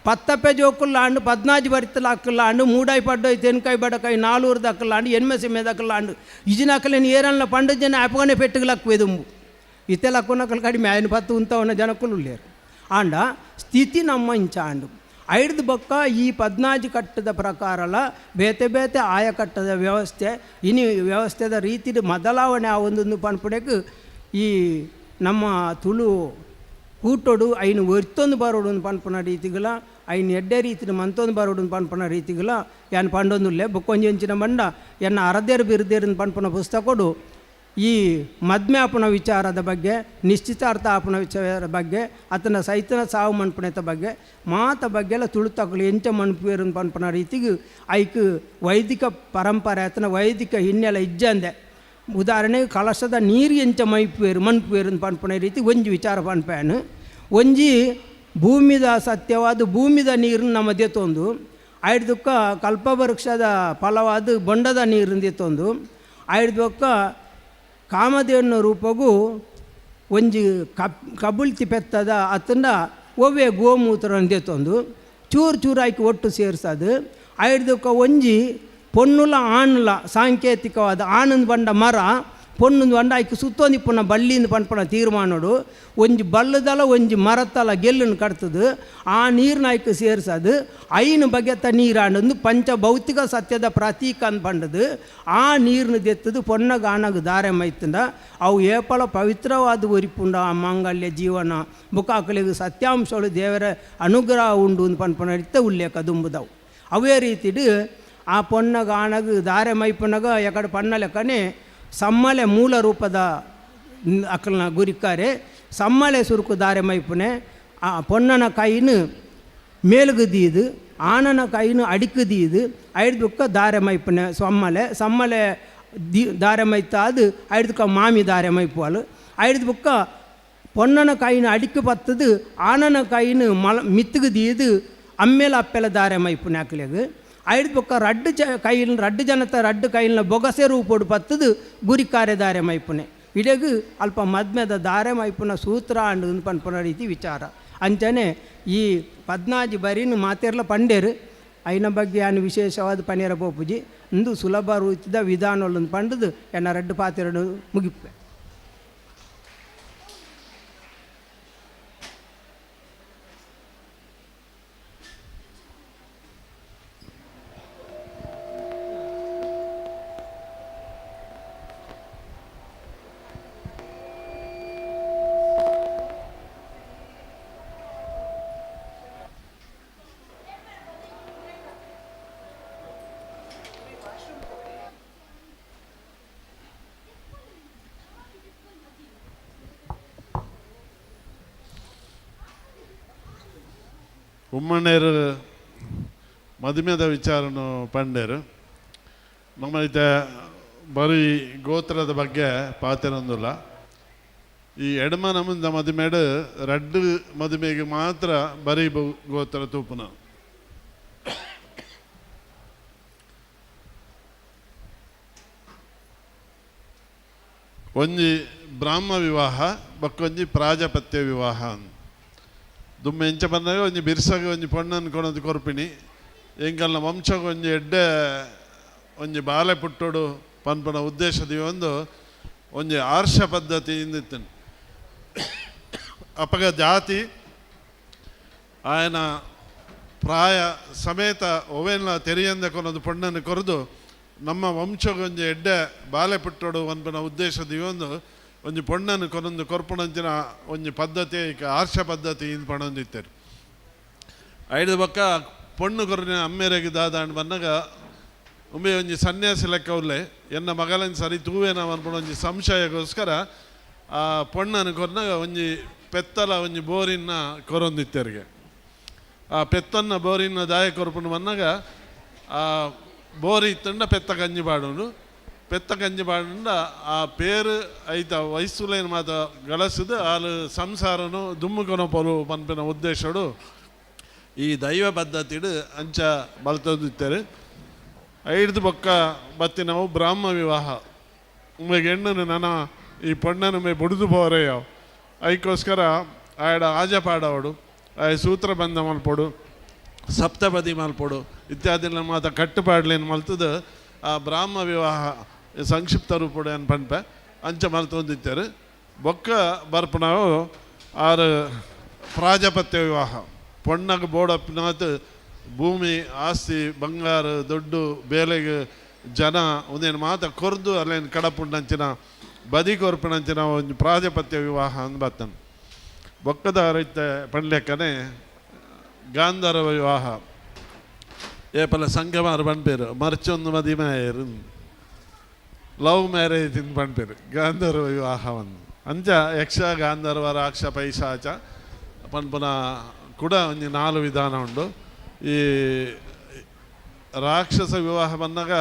ಪತ್ತಪ್ಪೆ ಜೋಕುಲ್ಲಾಂಡು 14 ಬರಿತಲಾಕಲ್ಲಾಂಡು ಮೂಡಾಯಿ ಪಡ್ಡೋಯ್ ತೆನ್ಕಾಯಿ ಬಡಕಾಯಿ ನಾಲೂರು ದಕ್ಕಲಾಂಡು ಎನ್ಮ ಸೀಮೆ ದಕ್ಕಲಾಂಡು ಇಜಿನಕಲೇನು ಏರಲ್ಲ ಪಂಡು ಜನ ಅಪಗನೆ ಪೆಟ್ಟುಗಳಕ್ವೆದುಂಬು ಇತ್ತೆಲಕ್ಕುನಕಲು ಕಡಿಮೆ ఆయన ಪತ್ತು ಉಂತವನ್ನ ಜನಕ್ಕಲು ಲೇರು. ಆಂಡ ಸ್ಥಿತಿ ನಮ್ಮ ಇಂಚಾಂಡು ಐಡ್ದು ಬೊಕ್ಕ ಈ 14 ಕಟ್ಟದ ಪ್ರಕಾರಲ ಬೇತೆ ಬೇತೆ ಆಯಕಟ್ಟದ ವ್ಯವಸ್ಥೆ ಇನಿ ವ್ಯವಸ್ಥೆದ ರೀತಿಯ ಬದಲಾವಣೆ ಆ ಒಂದೊಂದು ಪನ್ಪುಡೆಕ್ ಈ ನಮ್ಮ ತುಳು ಕೂಟೋಡು ಐನು ಒರ್ತೊಂದು ಬರೋಡು ಪನ್ಪುನ ರೀತಿಗಳ ಐನು ಎಡ್ಡೆ ರೀತಿಯ ಮಂತೊಂದು ಬರೋಡು ಪನ್ಪುನ ರೀತಿಗಳ ಯಾನ್ ಪಂಡೊಂದುಲ್ಲೆ. ಬೊಕ್ಕೊಂಜಿ ಬಂಡ ಎನ್ನ ಅರದೇರು ಬಿರುದೇರು ಪನ್ಪುನ ಪುಸ್ತಕೊಡು ಈ ಮದ್ಮ್ಯಾಪನ ವಿಚಾರದ ಬಗ್ಗೆ ನಿಶ್ಚಿತಾರ್ಥ ಆಪನ ವಿಚಾರದ ಬಗ್ಗೆ ಆತನ ಸೈತನ ಸಾವು ಮನ್ಪುಣೆತ ಬಗ್ಗೆ ಮಾತ ಬಗ್ಗೆ ಎಲ್ಲ ತುಳುತಕಲು ಎಂಚ ಮನ್ಪುವೇರು ಪನ್ಪುನ ರೀತಿಗೆ ಐಕ್ ವೈದಿಕ ಪರಂಪರೆ ಆತನ ವೈದಿಕ ಹಿನ್ನೆಲೆ ಇಜ್ಜಂದೆ. ಉದಾಹರಣೆಗೆ ಕಲಶದ ನೀರು ಎಂಚ ಮೈಪುವೇರು ಮನ್ಪುವೇರು ಪನ್ಪುನ ರೀತಿ ಒಂಜಿ ವಿಚಾರ ಪನ್ಪೇನು. ಒಂಜಿ ಭೂಮಿದ ಸತ್ಯವಾದ ಭೂಮಿದ ನೀರನ್ನು ನಮ್ಮ ದೆತ್ತೊಂದು ಐಡ್ದಕ್ಕ ಕಲ್ಪವೃಕ್ಷದ ಫಲವಾದ ಬೊಂಡದ ನೀರನ್ನು ದೆತ್ತೊಂದು ಐಡ್ದಕ್ಕ ಕಾಮಧೇನು ರೂಪಗೂ ಒಂಜಿ ಕಬುಳ್ತಿ ಪೆತ್ತದ ಅತ್ತಂಡ ಒವ್ವೆ ಗೋಮೂತ್ರ ದೆತ್ತೊಂದು ಚೂರು ಚೂರು ಆಯ್ಕೆ ಒಟ್ಟು ಸೇರ್ಸೋದು ಐಡ್ದಕ್ಕ ಒಂಜಿ ಪೊನ್ನುಲ ಆಣುಲ ಸಾಂಕೇತಿಕವಾದ ಆನಂದ ಬಂಡ ಮರ ಪೊನ್ನೊಂದು ಬಂಡ ಆಯ್ಕೆ ಸುತ್ತೊಂದಿಪ್ಪುನ ಬಳ್ಳಿಂದ ಪನ್ಪುನ ತೀರ್ಮಾನೋಡು ಒಂಜಿ ಬಲ್ಲದಲ ಒಂಜಿ ಮರತಲ ಗೆಲ್ಲನ್ನು ಕಟ್ತದು ಆ ನೀರನ್ನ ಆಯ್ಕೆ ಸೇರ್ಸೋದು ಐನು ಬಗೆತ ನೀರಾಂಡೊಂದು ಪಂಚಭೌತಿಕ ಸತ್ಯದ ಪ್ರತೀಕ ಅಂದ್ ಪಂಡದು ಆ ನೀರನ್ನು ದೆತ್ತದು ಪೊನ್ನಗ ಆನಗ ದಾರೆ ಮೈತಂಡ ಅವು ಏಪಲ ಪವಿತ್ರವಾದ ಒರಿಪುಂಡ ಆ ಮಾಂಗಲ್ಯ ಜೀವನ ಬುಕ್ಕಾಕಲಿಗೆ ಸತ್ಯಾಂಶಗಳು ದೇವರ ಅನುಗ್ರಹ ಉಂಡು ಅಂದ್ ಪನ್ಪುನ ರೀತಿ ಉಲ್ಲೇಖ ದುಂಬುದವು. ಅವೇ ರೀತಿಡು ಆ ಪೊನ್ನಗ ಆನಗ ದಾರೆ ಮೈಪುನಗ ಎಕಡೆ ಪಣ್ಣ ಲೆಕ್ಕನೆ ಸಮ್ಮಲೆ ಮೂಲ ರೂಪದ ಅಕ್ಕಲ್ನ ಗುರಿಕಾರೆ ಸಮ್ಮಲೆ ಸುರುಕು ದಾರೆ ಮೈಪುನೆ ಆ ಪೊನ್ನನ ಕೈನು ಮೇಲುಗುದೀದು ಆನನ ಕೈನು ಅಡಿಕ್ಕುದೀದು ಐಡ್ದುಕ್ಕ ದಾರೆ ಮೈಪುನೆ ಸಮ್ಮಲೆ ಸಮ್ಮಲೆ the ದಾರೆ ಮೈತಾದು ಐಡ್ದುಕ್ಕ ಮಾಮಿ ದಾರೆ ಮೈಪುವಲು ಐಡ್ದುಕ್ಕ ಪೊನ್ನನ ಕೈನು ಅಡಿಕ್ಕು ಪತ್ತದು ಆನನ ಕೈನು ಮಲ ಮಿತ್ತುಗುದೀದು ಅಮ್ಮೇಲೆ ಅಪ್ಪೆಲ ದಾರೆ ಮೈಪುನೆ ಅಕ್ಲೆಗ್ ಐದು ಬೊಕ್ಕ ರಡ್ಡು ಜ ಕೈಲಿನ ರಡ್ಡು ಜನತ ರಡ್ಡು ಕೈಲಿನ ಬೊಗಸೆ ರೂಪೋಡು ಪತ್ತದು ಗುರಿಕಾರೆ ದಾರೆ ಮೈಪುನೆ ಇಡೆಗು ಅಲ್ಪ ಮದ್ಮೆದ ದಾರೆ ಮೈಪುನ ಸೂತ್ರ ಅಂಡು ಪನ್ಪುನ ರೀತಿ ವಿಚಾರ. ಅಂಚನೆ ಈ 14 ಬರಿನ ಮಾತೆರ್ಲ ಪಂಡೇರು ಐನ ಬಗ್ಗೆ ಯಾನು ವಿಶೇಷವಾದ ಪನೇರ ಪೋಪುಜಿ ಇಂದು ಸುಲಭ ರೂಪದ ವಿಧಾನೊಲ್ಲೊಂದು ಪಂಡದು ಎನ್ನ ರಡ್ಡು ಪಾತೆರಡು ಮುಗಿಪೆ. ಉಮ್ಮಣ್ಣೇರು ಮದುಮೆದ ವಿಚಾರನು ಪಂಡೇರು ನಮ್ಮ ಇತ್ತೆ ಬರೀ ಗೋತ್ರದ ಬಗ್ಗೆ ಪಾತೆರೊಂದುಲ್ಲ. ಈ ಎಡಮ ನಮ್ಮದ ಮದುಮೆಡು ರಡ್ಡು ಮದುಮೆಗೆ ಮಾತ್ರ ಬರೀ ಗೋತ್ರ ತೂಪುನ. ಒಂಜಿ ಬ್ರಾಹ್ಮ ವಿವಾಹ ಬಕ್ಕೊಂಜಿ ಪ್ರಾಜಾಪತ್ಯ ವಿವಾಹ. ದುಮ್ಮೆ ಎಂಚ ಬಂದಾಗ ಒಂಜಿ ಬಿರ್ಸಾಗ ಒಂಜಿ ಪೊಣ್ಣನ್ನು ಕೊಣದು ಕೊರ್ಪಿಣಿ ಎಂಕಲ್ನ ವಂಶಕ್ಕೆ ಒಂಜಿ ಎಡ್ಡೆ ಒಂಜಿ ಬಾಲೆ ಪುಟ್ಟೋಡು ಪನ್ಪನ ಉದ್ದೇಶದ ಒಂದು ಒಂಜಿ ಆರ್ಷ ಪದ್ಧತಿ ಇಂದಿತ್ತನು. ಅಪಗ ಜಾತಿ ಆಯನ ಪ್ರಾಯ ಸಮೇತ ಒವೆಲ್ಲ ತೆರಿಯಂದ ಕೊನೊಂದು ಪೊಣ್ಣನ್ನು ಕೊರೆದು ನಮ್ಮ ವಂಶಗೊಂಜಿ ಎಡ್ಡೆ ಬಾಲೆ ಪುಟ್ಟೋಡು ಪನ್ಪನ ಉದ್ದೇಶದ ಒಂದು ಒಂಜಿ ಪೊಣ್ಣನ್ನು ಕೊನೊಂದು ಕೊರ್ಪುಣಂಚಿನ ಒಂಜಿ ಪದ್ಧತಿ ಆರ್ಷ ಪದ್ಧತಿ ಇಂದು ಪಣೊಂದಿತ್ತರು. ಐದು ಬೊಕ್ಕ ಪೊಣ್ಣು ಕೊರ್ನ ಅಮ್ಮೇರೆಗ್ ದಾದಾಂಡ್ ಬನ್ನಗ ಉಂಬೆ ಒಂಜಿ ಸನ್ಯಾಸಿ ಲೆಕ್ಕ ಉಲ್ಲೆ ಎನ್ನ ಮಗಲನ್ ಸರಿ ತೂವೇನ ಅನ್ಪುಣ ಒಂಜಿ ಸಂಶಯಕ್ಕೋಸ್ಕರ ಆ ಪೊಣ್ಣನ್ನು ಕೊರ್ನಾಗ ಒಂಜಿ ಪೆತ್ತಲ ಒಂಜಿ ಬೋರಿನ ಕೊರೊಂದಿತ್ತರಿಗೆ. ಆ ಪೆತ್ತನ್ನ ಬೋರಿನ ದಾಯ ಕೊರ್ಪುಂಡು ಬನ್ನಗ ಆ ಬೋರಿ ಇತ್ತಂಡ ಪೆತ್ತ ಕಂಜಿ ಪಾಡುಂಡು, ಪೆತ್ತ ಕಂಜಿ ಪಾಡುಂಡ ಆ ಪೇರು ಐತ ವಯಸ್ಸುಲೇನು ಮಾತ ಗಳಸದು ಆಲು ಸಂಸಾರನು ದುಮ್ಮುಕೊನ ಪೊಲು ಪನ್ಪಿನ ಉದ್ದೇಶಡು ಈ ದೈವ ಪದ್ಧತಿಡು ಅಂಚ ಬಲ್ತೊಂದಿತ್ತಾರೆ. ಐದು ಬೊಕ್ಕ ಬತ್ತಿನವು ಬ್ರಾಹ್ಮ ವಿವಾಹ. ಉಂಬೆಗೆ ಹೆಣ್ಣನ್ನು ನನ ಈ ಪೊಣ್ಣನು ಮೇ ಬುಡಿದು ಪೋರೆಯೋ ಐಕ್ಕೋಸ್ಕರ ಆಯಡ ಆಜ ಪಾಡವಡು, ಆಯ ಸೂತ್ರ ಬಂಧ ಮಲ್ಪೊಡು, ಸಪ್ತಪದಿ ಮಲ್ಪೊಡು ಇತ್ಯಾದಿ ಮಾತ ಕಟ್ಟುಪಾಡ್ಲೇನು ಮಲ್ತದ ಆ ಬ್ರಾಹ್ಮ ವಿವಾಹ ಸಂಕ್ಷಿಪ್ತ ರೂಪಡು ಏನು ಪನ್ಪೆ ಅಂಚ ಮಲ್ತೊಂದಿತ್ತಾರೆ. ಬೊಕ್ಕ ಬರ್ಪುನವು ಆರು ಪ್ರಾಜಾಪತ್ಯ ವಿವಾಹ. ಪೊಣ್ಣಗೆ ಬೋಡಪ್ಪಿನಾತ್ ಭೂಮಿ ಆಸ್ತಿ ಬಂಗಾರ ದೊಡ್ಡು ಬೇಲೆಗೆ ಜನ ಒಂದೇನು ಮಾತ ಕೊರ್ದು ಅಲ್ಲೇನು ಕಡಪುಂಡಂಚಿನ ಬದಿ ಕೊರ್ಪಿನಂಚಿನ ಒಂದು ಪ್ರಾಜಾಪತ್ಯ ವಿವಾಹ ಅಂದ್ ಬತ್ತನು. ಬೊಕ್ಕದ ರೈತ ಪಂಡ್ಲೆಕ್ಕನೆ ಗಾಂಧರ್ವ ವಿವಾಹ. ಏಪಲ ಸಂಗಮಾರು ಪನ್ಪೇರು ಮರ್ಚೊಂದು ಮದಿಮಾಯರು ಲವ್ ಮ್ಯಾರೇಜ್ ಇಂದು ಪನ್ಪೇರು ಗಾಂಧರ್ವ ವಿವಾಹವನ್ನು. ಅಂಚ ಯಕ್ಷ ಗಾಂಧರ್ವ ರಾಕ್ಷ ಪೈಶಾಚ ಪನ್ಪುನ ಕೂಡ ಒಂಜಿ 4 ವಿಧಾನ ಉಂಡು. ಈ ರಾಕ್ಷಸ ವಿವಾಹ ಬಂದಾಗ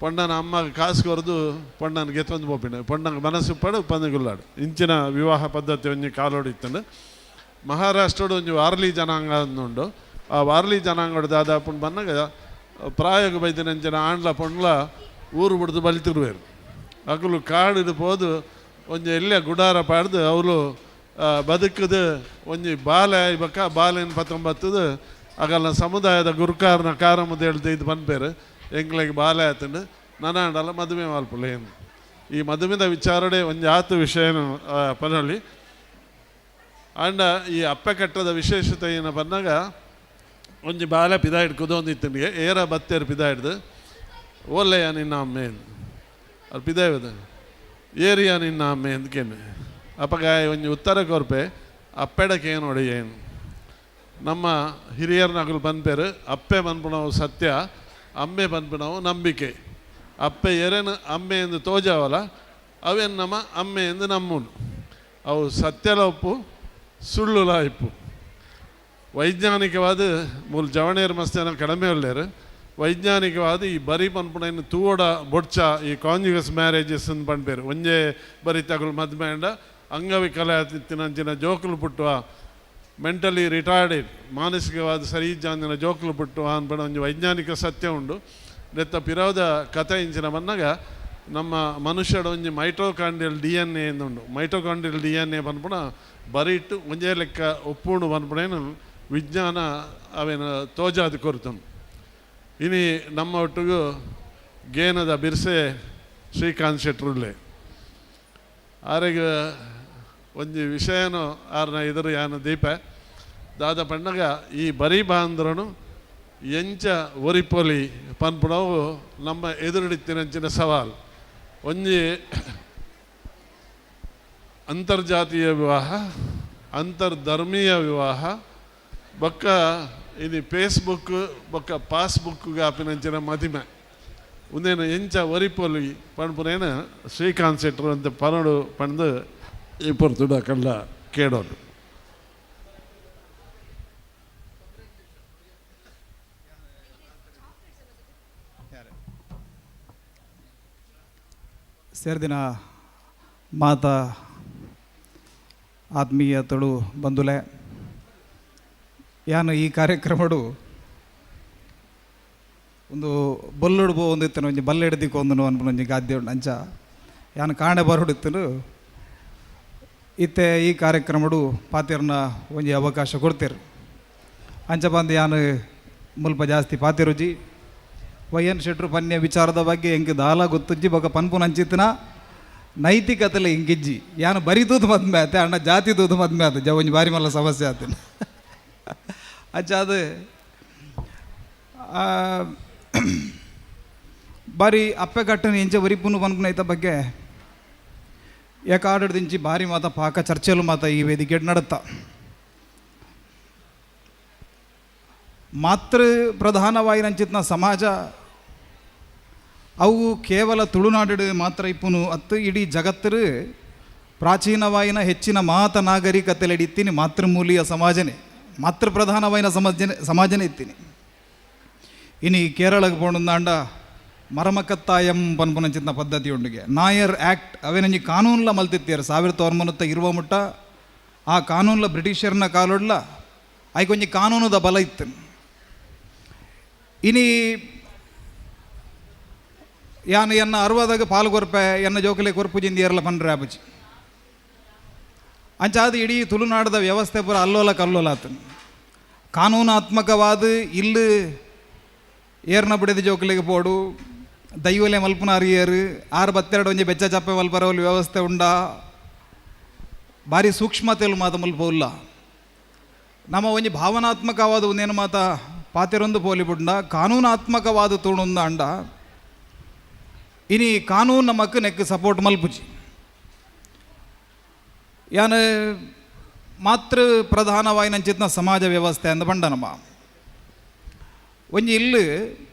ಪೊಣ್ಣನ ಅಮ್ಮಗೆ ಕಾಸು ಕೊರದು ಪೊಣ್ಣನ ಗೆತ್ತೊಂದು ಪೋಪಿನ ಪೊಣ್ಣಗೆ ಮನಸ್ಸು ಪಡು ಪಂದಗುಲ್ಲಾಡು ಇಂಚಿನ ವಿವಾಹ ಪದ್ಧತಿ ಒಂಜಿ ಕಾಲೋಡು ಇತ್ತಂಡು. ಮಹಾರಾಷ್ಟ್ರಡು ಒಂಜಿ ವಾರ್ಲಿ ಜನಾಂಗ ಉಂಡು. ಆ ವಾರ್ಲಿ ಜನಾಂಗಡು ದಾದಾಪುಂಡು ಬಂದಾಗ ಪ್ರಾಯೋಗ ಬೈದಿನಂಚಿನ ಆಂಡ್ಲ ಪೊಂಡ್ಲ ಊರು ಬಿಡ್ದು ಬಲಿತಿರುವೇರು. ಅಕುಲು ಕಾಡಿಡು ಪೋದು ಒಂಜಿ ಎಲ್ಲ ಗುಡಾರ ಪಾಡ್ದು ಅವಳು ಬದುಕದು ಒಂಜಿ ಬಾಲೆ ಬಕ್ಕ ಬಾಲೆನ ಪತ್ತೊಂಬತ್ತದು ಅಗಲ್ನ ಸಮುದಾಯದ ಗುರುಕಾರನ ಕಾರ ಮುದ್ದೆ ಇದು ಪನ್ಪೇರು ಎಂಗ್ಲಿಗೆ ಬಾಲೆ ಆತಂಡು ನನಾಂಡಲ್ಲ ಮದುವೆ ಮಲ್ಪುಲೆ ಏನು. ಈ ಮದುವೆದ ವಿಚಾರಡೆ ಒಂಜಿ ಆತು ವಿಷಯನು ಪನೊಳಿ. ಆಂಡ ಈ ಅಪ್ಪೆ ಕಟ್ಟದ ವಿಶೇಷತೆ ಏನು ಬಂದಾಗ ಒಂಜಿ ಬಾಲೆ ಪಿದ ಹಿಡ್ಕುದು ಒಂದು ಇತ್ತನಿಗೆ ಏರ ಬತ್ತೇರು ಪಿದ ಹಿಡ್ದು ಓಲೆಯ ನಿನ್ನ ಅಮ್ಮೆ ಅದು ಪಿದ ಏರಿಯ ನಿನ್ನ ಅಮ್ಮೆ ಅಂದ್ಕೇನೆ. ಅಪ್ಪಗಾಯ ಒಂಜಿ ಉತ್ತರ ಕೊರ್ಪೆ ಅಪ್ಪೆಡಕ್ಕೆ ಏನು ನೋಡಿ ಏನು ನಮ್ಮ ಹಿರಿಯರ್ನಗಲು ಪನ್ಪೇರು ಅಪ್ಪೆ ಪನ್ಪುನವು ಸತ್ಯ, ಅಮ್ಮೆ ಪನ್ಪುನವು ನಂಬಿಕೆ. ಅಪ್ಪೆ ಎರೇನು ಅಮ್ಮೆ ಎಂದು ತೋಜಾವಲ್ಲ ಅವೇನು ನಮ್ಮ ಅಮ್ಮೆ ಎಂದು ನಮ್ಮುನು ಅವು ಸತ್ಯಲ ಒಪ್ಪು ಸುಳ್ಳುಲ ಇಪ್ಪು. ವೈಜ್ಞಾನಿಕವಾದ ಮೂಲ ಜವಣೇರು ಮಸ್ತ್ ಕಡಿಮೆ ಉಳ್ಳೇರು ವೈಜ್ಞಾನಿಕವಾದ ಈ ಬರಿ ಪನ್ಪುನ ತೂವಡ ಬೊಡ್ಚ ಈ ಕಾಂಜುಗಸ್ ಮ್ಯಾರೇಜಸ್ ಅಂತ ಪನ್ಪೇರು. ಒಂಜೇ ಬರಿ ತಗುಲು ಮದ್ಮೆ ಅಂಡ ಅಂಗವಿಕಲ ತಿನ್ನಂಚಿನ ಜೋಕುಲು ಪುಟ್ಟುವ ಮೆಂಟಲಿ ರಿಟಾರ್ಡೆಡ್ ಮಾನಸಿಕವಾದ ಸರಿ ಜಾಂದಿನ ಜೋಕುಲು ಪುಟ್ಟುವ ಅನ್ಪಣ ಒಂಜಿ ವೈಜ್ಞಾನಿಕ ಸತ್ಯ ಉಂಡು. ನೆತ್ತ ಪಿರೋದ ಕಥೆ ಇಂಚಿನ ಬಂದಾಗ ನಮ್ಮ ಮನುಷ್ಯಡ ಒಂಜಿ ಮೈಟೋಕಾಂಡ್ರಿಯಲ್ DNA ಎಂದುಂಡು. ಮೈಟೋಕಾಂಡ್ರಿಯಲ್ DNA ಪನ್ಪುಣ ಬರಿಟ್ಟು ಒಂಜೇ ಲೆಕ್ಕ ಒಪ್ಪುಂಡು ಪನ್ಪುಣೇನು ವಿಜ್ಞಾನ ಅವೇನು ತೋಜಾದ ಕೊರ್ತುಂಡು. ಇನಿ ನಮ್ಮ ಒಟ್ಟಿಗೂ ಗೇನದ ಬಿರ್ಸೆ ಶ್ರೀಕಾಂತ್ ಶೆಟ್ರುಲ್ಲೆ ಆರೆಗ್ ಒಂಜಿ ವಿಷಯನು ಆರ್ನ ಎದುರು ಯಾನ ದೀಪ ದಾದ ಪಣ್ಣಗ ಈ ಬರಿ ಬಾಂದ್ರನು ಎಂಚ ಒರಿಪೊಲಿ ಪನ್ಪುಣವು ನಮ್ಮ ಎದುರುಡಿತ್ತಿನಂಚಿನ ಸವಾಲು. ಒಂಜಿ ಅಂತರ್ಜಾತೀಯ ವಿವಾಹ, ಅಂತರ್ಧರ್ಮೀಯ ವಿವಾಹ, ಬೊಕ್ಕ ಇದು ಫೇಸ್ಬುಕ್ ಬೊಕ್ಕ ಪಾಸ್ಬುಕ್ ಆಪಿನಂಚಿನ ಮದಿಮೆ ಉಂದೇನು ಎಂಚ ಒರಿಪೊಲಿ ಪನ್ಪುನೇನು ಶ್ರೀಕಾಂತ್ ಶೆಟ್ರು ಅಂತ ಪನಡು ಪಂದು ಈ ಪೊರ್ತುಡು ಅಕಲ್ಲ ಕೇಳೋದು. ಸೇರ್ದಿನ ಮಾತಾ ಆತ್ಮೀಯ ತುಳು ಬಂಧುಲೆ, ಯಾನು ಈ ಕಾರ್ಯಕ್ರಮಡು ಒಂದು ಬೊಲ್ಲುಡು ಬೋ ಒಂದಿತ್ತನು ಒಂಜಿ ಬಲ್ಲೆಡ್ದಿಕ್ಕು ಒಂದು ಅನ್ಪುನ ಒಂಜಿ ಗಾದ್ಯ ಉಂಡು. ಅಂಚ ಯಾನು ಕಾಣೆ ಬರೋಡಿತ್ತನು ಇತ್ತೆ ಈ ಕಾರ್ಯಕ್ರಮಡು ಪಾತಿರ್ನ ಒಂಜಿ ಅವಕಾಶ ಕೊಡ್ತೀರು. ಅಂಚ ಬಂದು ಯಾನು ಮುಲ್ಪ ಜಾಸ್ತಿ ಪಾತಿರುಜಿ. ವೈ ಎನ್ ಶೆಟ್ರು ಪನ್ಯ ವಿಚಾರದ ಬಗ್ಗೆ ಎಂಕ್ ದಾಲ ಗೊತ್ತುಜ್ಜಿ ಬೊಕ ಪನ್ಪುನಂಚಿತ್ತಿನ ನೈತಿಕತೆಲ ಎಂಕಿಜ್ಜಿ ಯಾನು ಬರಿ ತೂದು ಮದ್ಮೆ ಆತೆ ಅಣ್ಣ ಜಾತಿ ತೂದು ಮದ್ಮೆ ಆತ ಜ ಒಂಜಿ ಬಾರಿ ಮಲ್ಲ ಸಮಸ್ಯೆ ಆತೇನೆ. ಅಂಚ ಅದು ಬಾರಿ ಅಪ್ಪೆ ಕಟ್ಟನ ಎಂಚ ಒರಿಪುನು ಪನ್ಪುನ ಐತ ಬಗ್ಗೆ ಏಕಾಡದಿಂಚಿ ಭಾರಿ ಮಾತ ಪಾಕ ಚರ್ಚೆಲು ಮಾತ ಈ ವೇದಿಕೆ ನಡತ್ತ. ಮಾತೃ ಪ್ರಧಾನವಾಯಿನಂಚಿತ್ನ ಸಮಾಜ ಅವು ಕೇವಲ ತುಳುನಾಡು ಮಾತ್ರ ಇಪ್ಪುನು ಅತ್ತು ಇಡೀ ಜಗತ್ತರು ಪ್ರಾಚೀನವಾಯಿನ ಹೆಚ್ಚಿನ ಮಾತ ನಾಗರಿಕತೆಲೆಡ್ ಇತ್ತೀನಿ ಮಾತೃಮೂಲೀಯ ಸಮಾಜನೇ ಮಾತೃ ಪ್ರಧಾನವಾಯಿನ ಸಮಾಜನೇ ಇತ್ತೀನಿ. ಇನಿ ಕೇರಳಕ್ಕೆ ಪೋಣಂದಾಂಡ ಮರಮಕತ್ತಾಯಂ ಪನ್ಪುನಂಚಿತ್ನ ಪದ್ಧತಿ ಉಂಡುಗೆ ನಾಯರ್ ಆ್ಯಕ್ಟ್ ಅವೇನಂಜಿ ಕಾನೂನ್ಲ ಮಲ್ತಿತ್ತೀರು 1920 ಮುಟ್ಟ ಆ ಕಾನೂನ್ಲ ಬ್ರಿಟಿಷರ್ನ ಕಾಲೊಡ್ಲ ಐಕೊಂಜಿ ಕಾನೂನುದ ಬಲ ಇತ್ತು. ಇನಿ ಯಾನು ಎನ್ನ ಅರ್ವದಾಗ ಪಾಲು ಕೊರ್ಪೆ ಎನ್ನ ಜೋಕಲೆ ಕೊರ್ಪು ಜಿಂದಿ ಏರ್ಲ ಪನ್ರೆ ಆಪುಜಿ ಅಂಚಾದ ಇಡೀ ತುಳುನಾಡದ ವ್ಯವಸ್ಥೆ ಪೂರ ಅಲ್ಲೋಲ ಕಲ್ಲೋಲ ಆತನು. ಕಾನೂನಾತ್ಮಕವಾದ ಇಲ್ಲಿ ಏರ್ನ ಬಿಡದ ಜೋಕಲಿಗೆ ಪೋಡು ದೈವಲೆ ಮಲ್ಪುನಾರು ಏರು ಆರು ಬತ್ತೆರಡು ಒಂಜಿ ಬೆಚ್ಚ ಚಪ್ಪೆ ಮಲ್ಪರವಲ್ ವ್ಯವಸ್ಥೆ ಉಂಡ ಭಾರಿ ಸೂಕ್ಷ್ಮತೆಲು ಮಾತ ಮಲ್ಪೋಲ್ಲ. ನಮ್ಮ ಒಂಜಿ ಭಾವನಾತ್ಮಕವಾದ ಒಂದೇನು ಮಾತ ಪಾತೆರೊಂದು ಪೋಲಿ ಬುಂಡ ಕಾನೂನಾತ್ಮಕವಾದ ತೋಣೊಂದು ಅಂಡ ಇನಿ ಕಾನೂನು ನಮಕ್ ನೆಕ್ ಸಪೋರ್ಟ್ ಮಲ್ಪುಜಿ. ಯಾನ್ ಮಾತೃ ಪ್ರಧಾನವಾಯಿನಂಚಿತ್ನ ಸಮಾಜ ವ್ಯವಸ್ಥೆ ಅಂದ ಬಂಡ ನಮ್ಮ ಒಂಜಿ ಇಲ್ಲು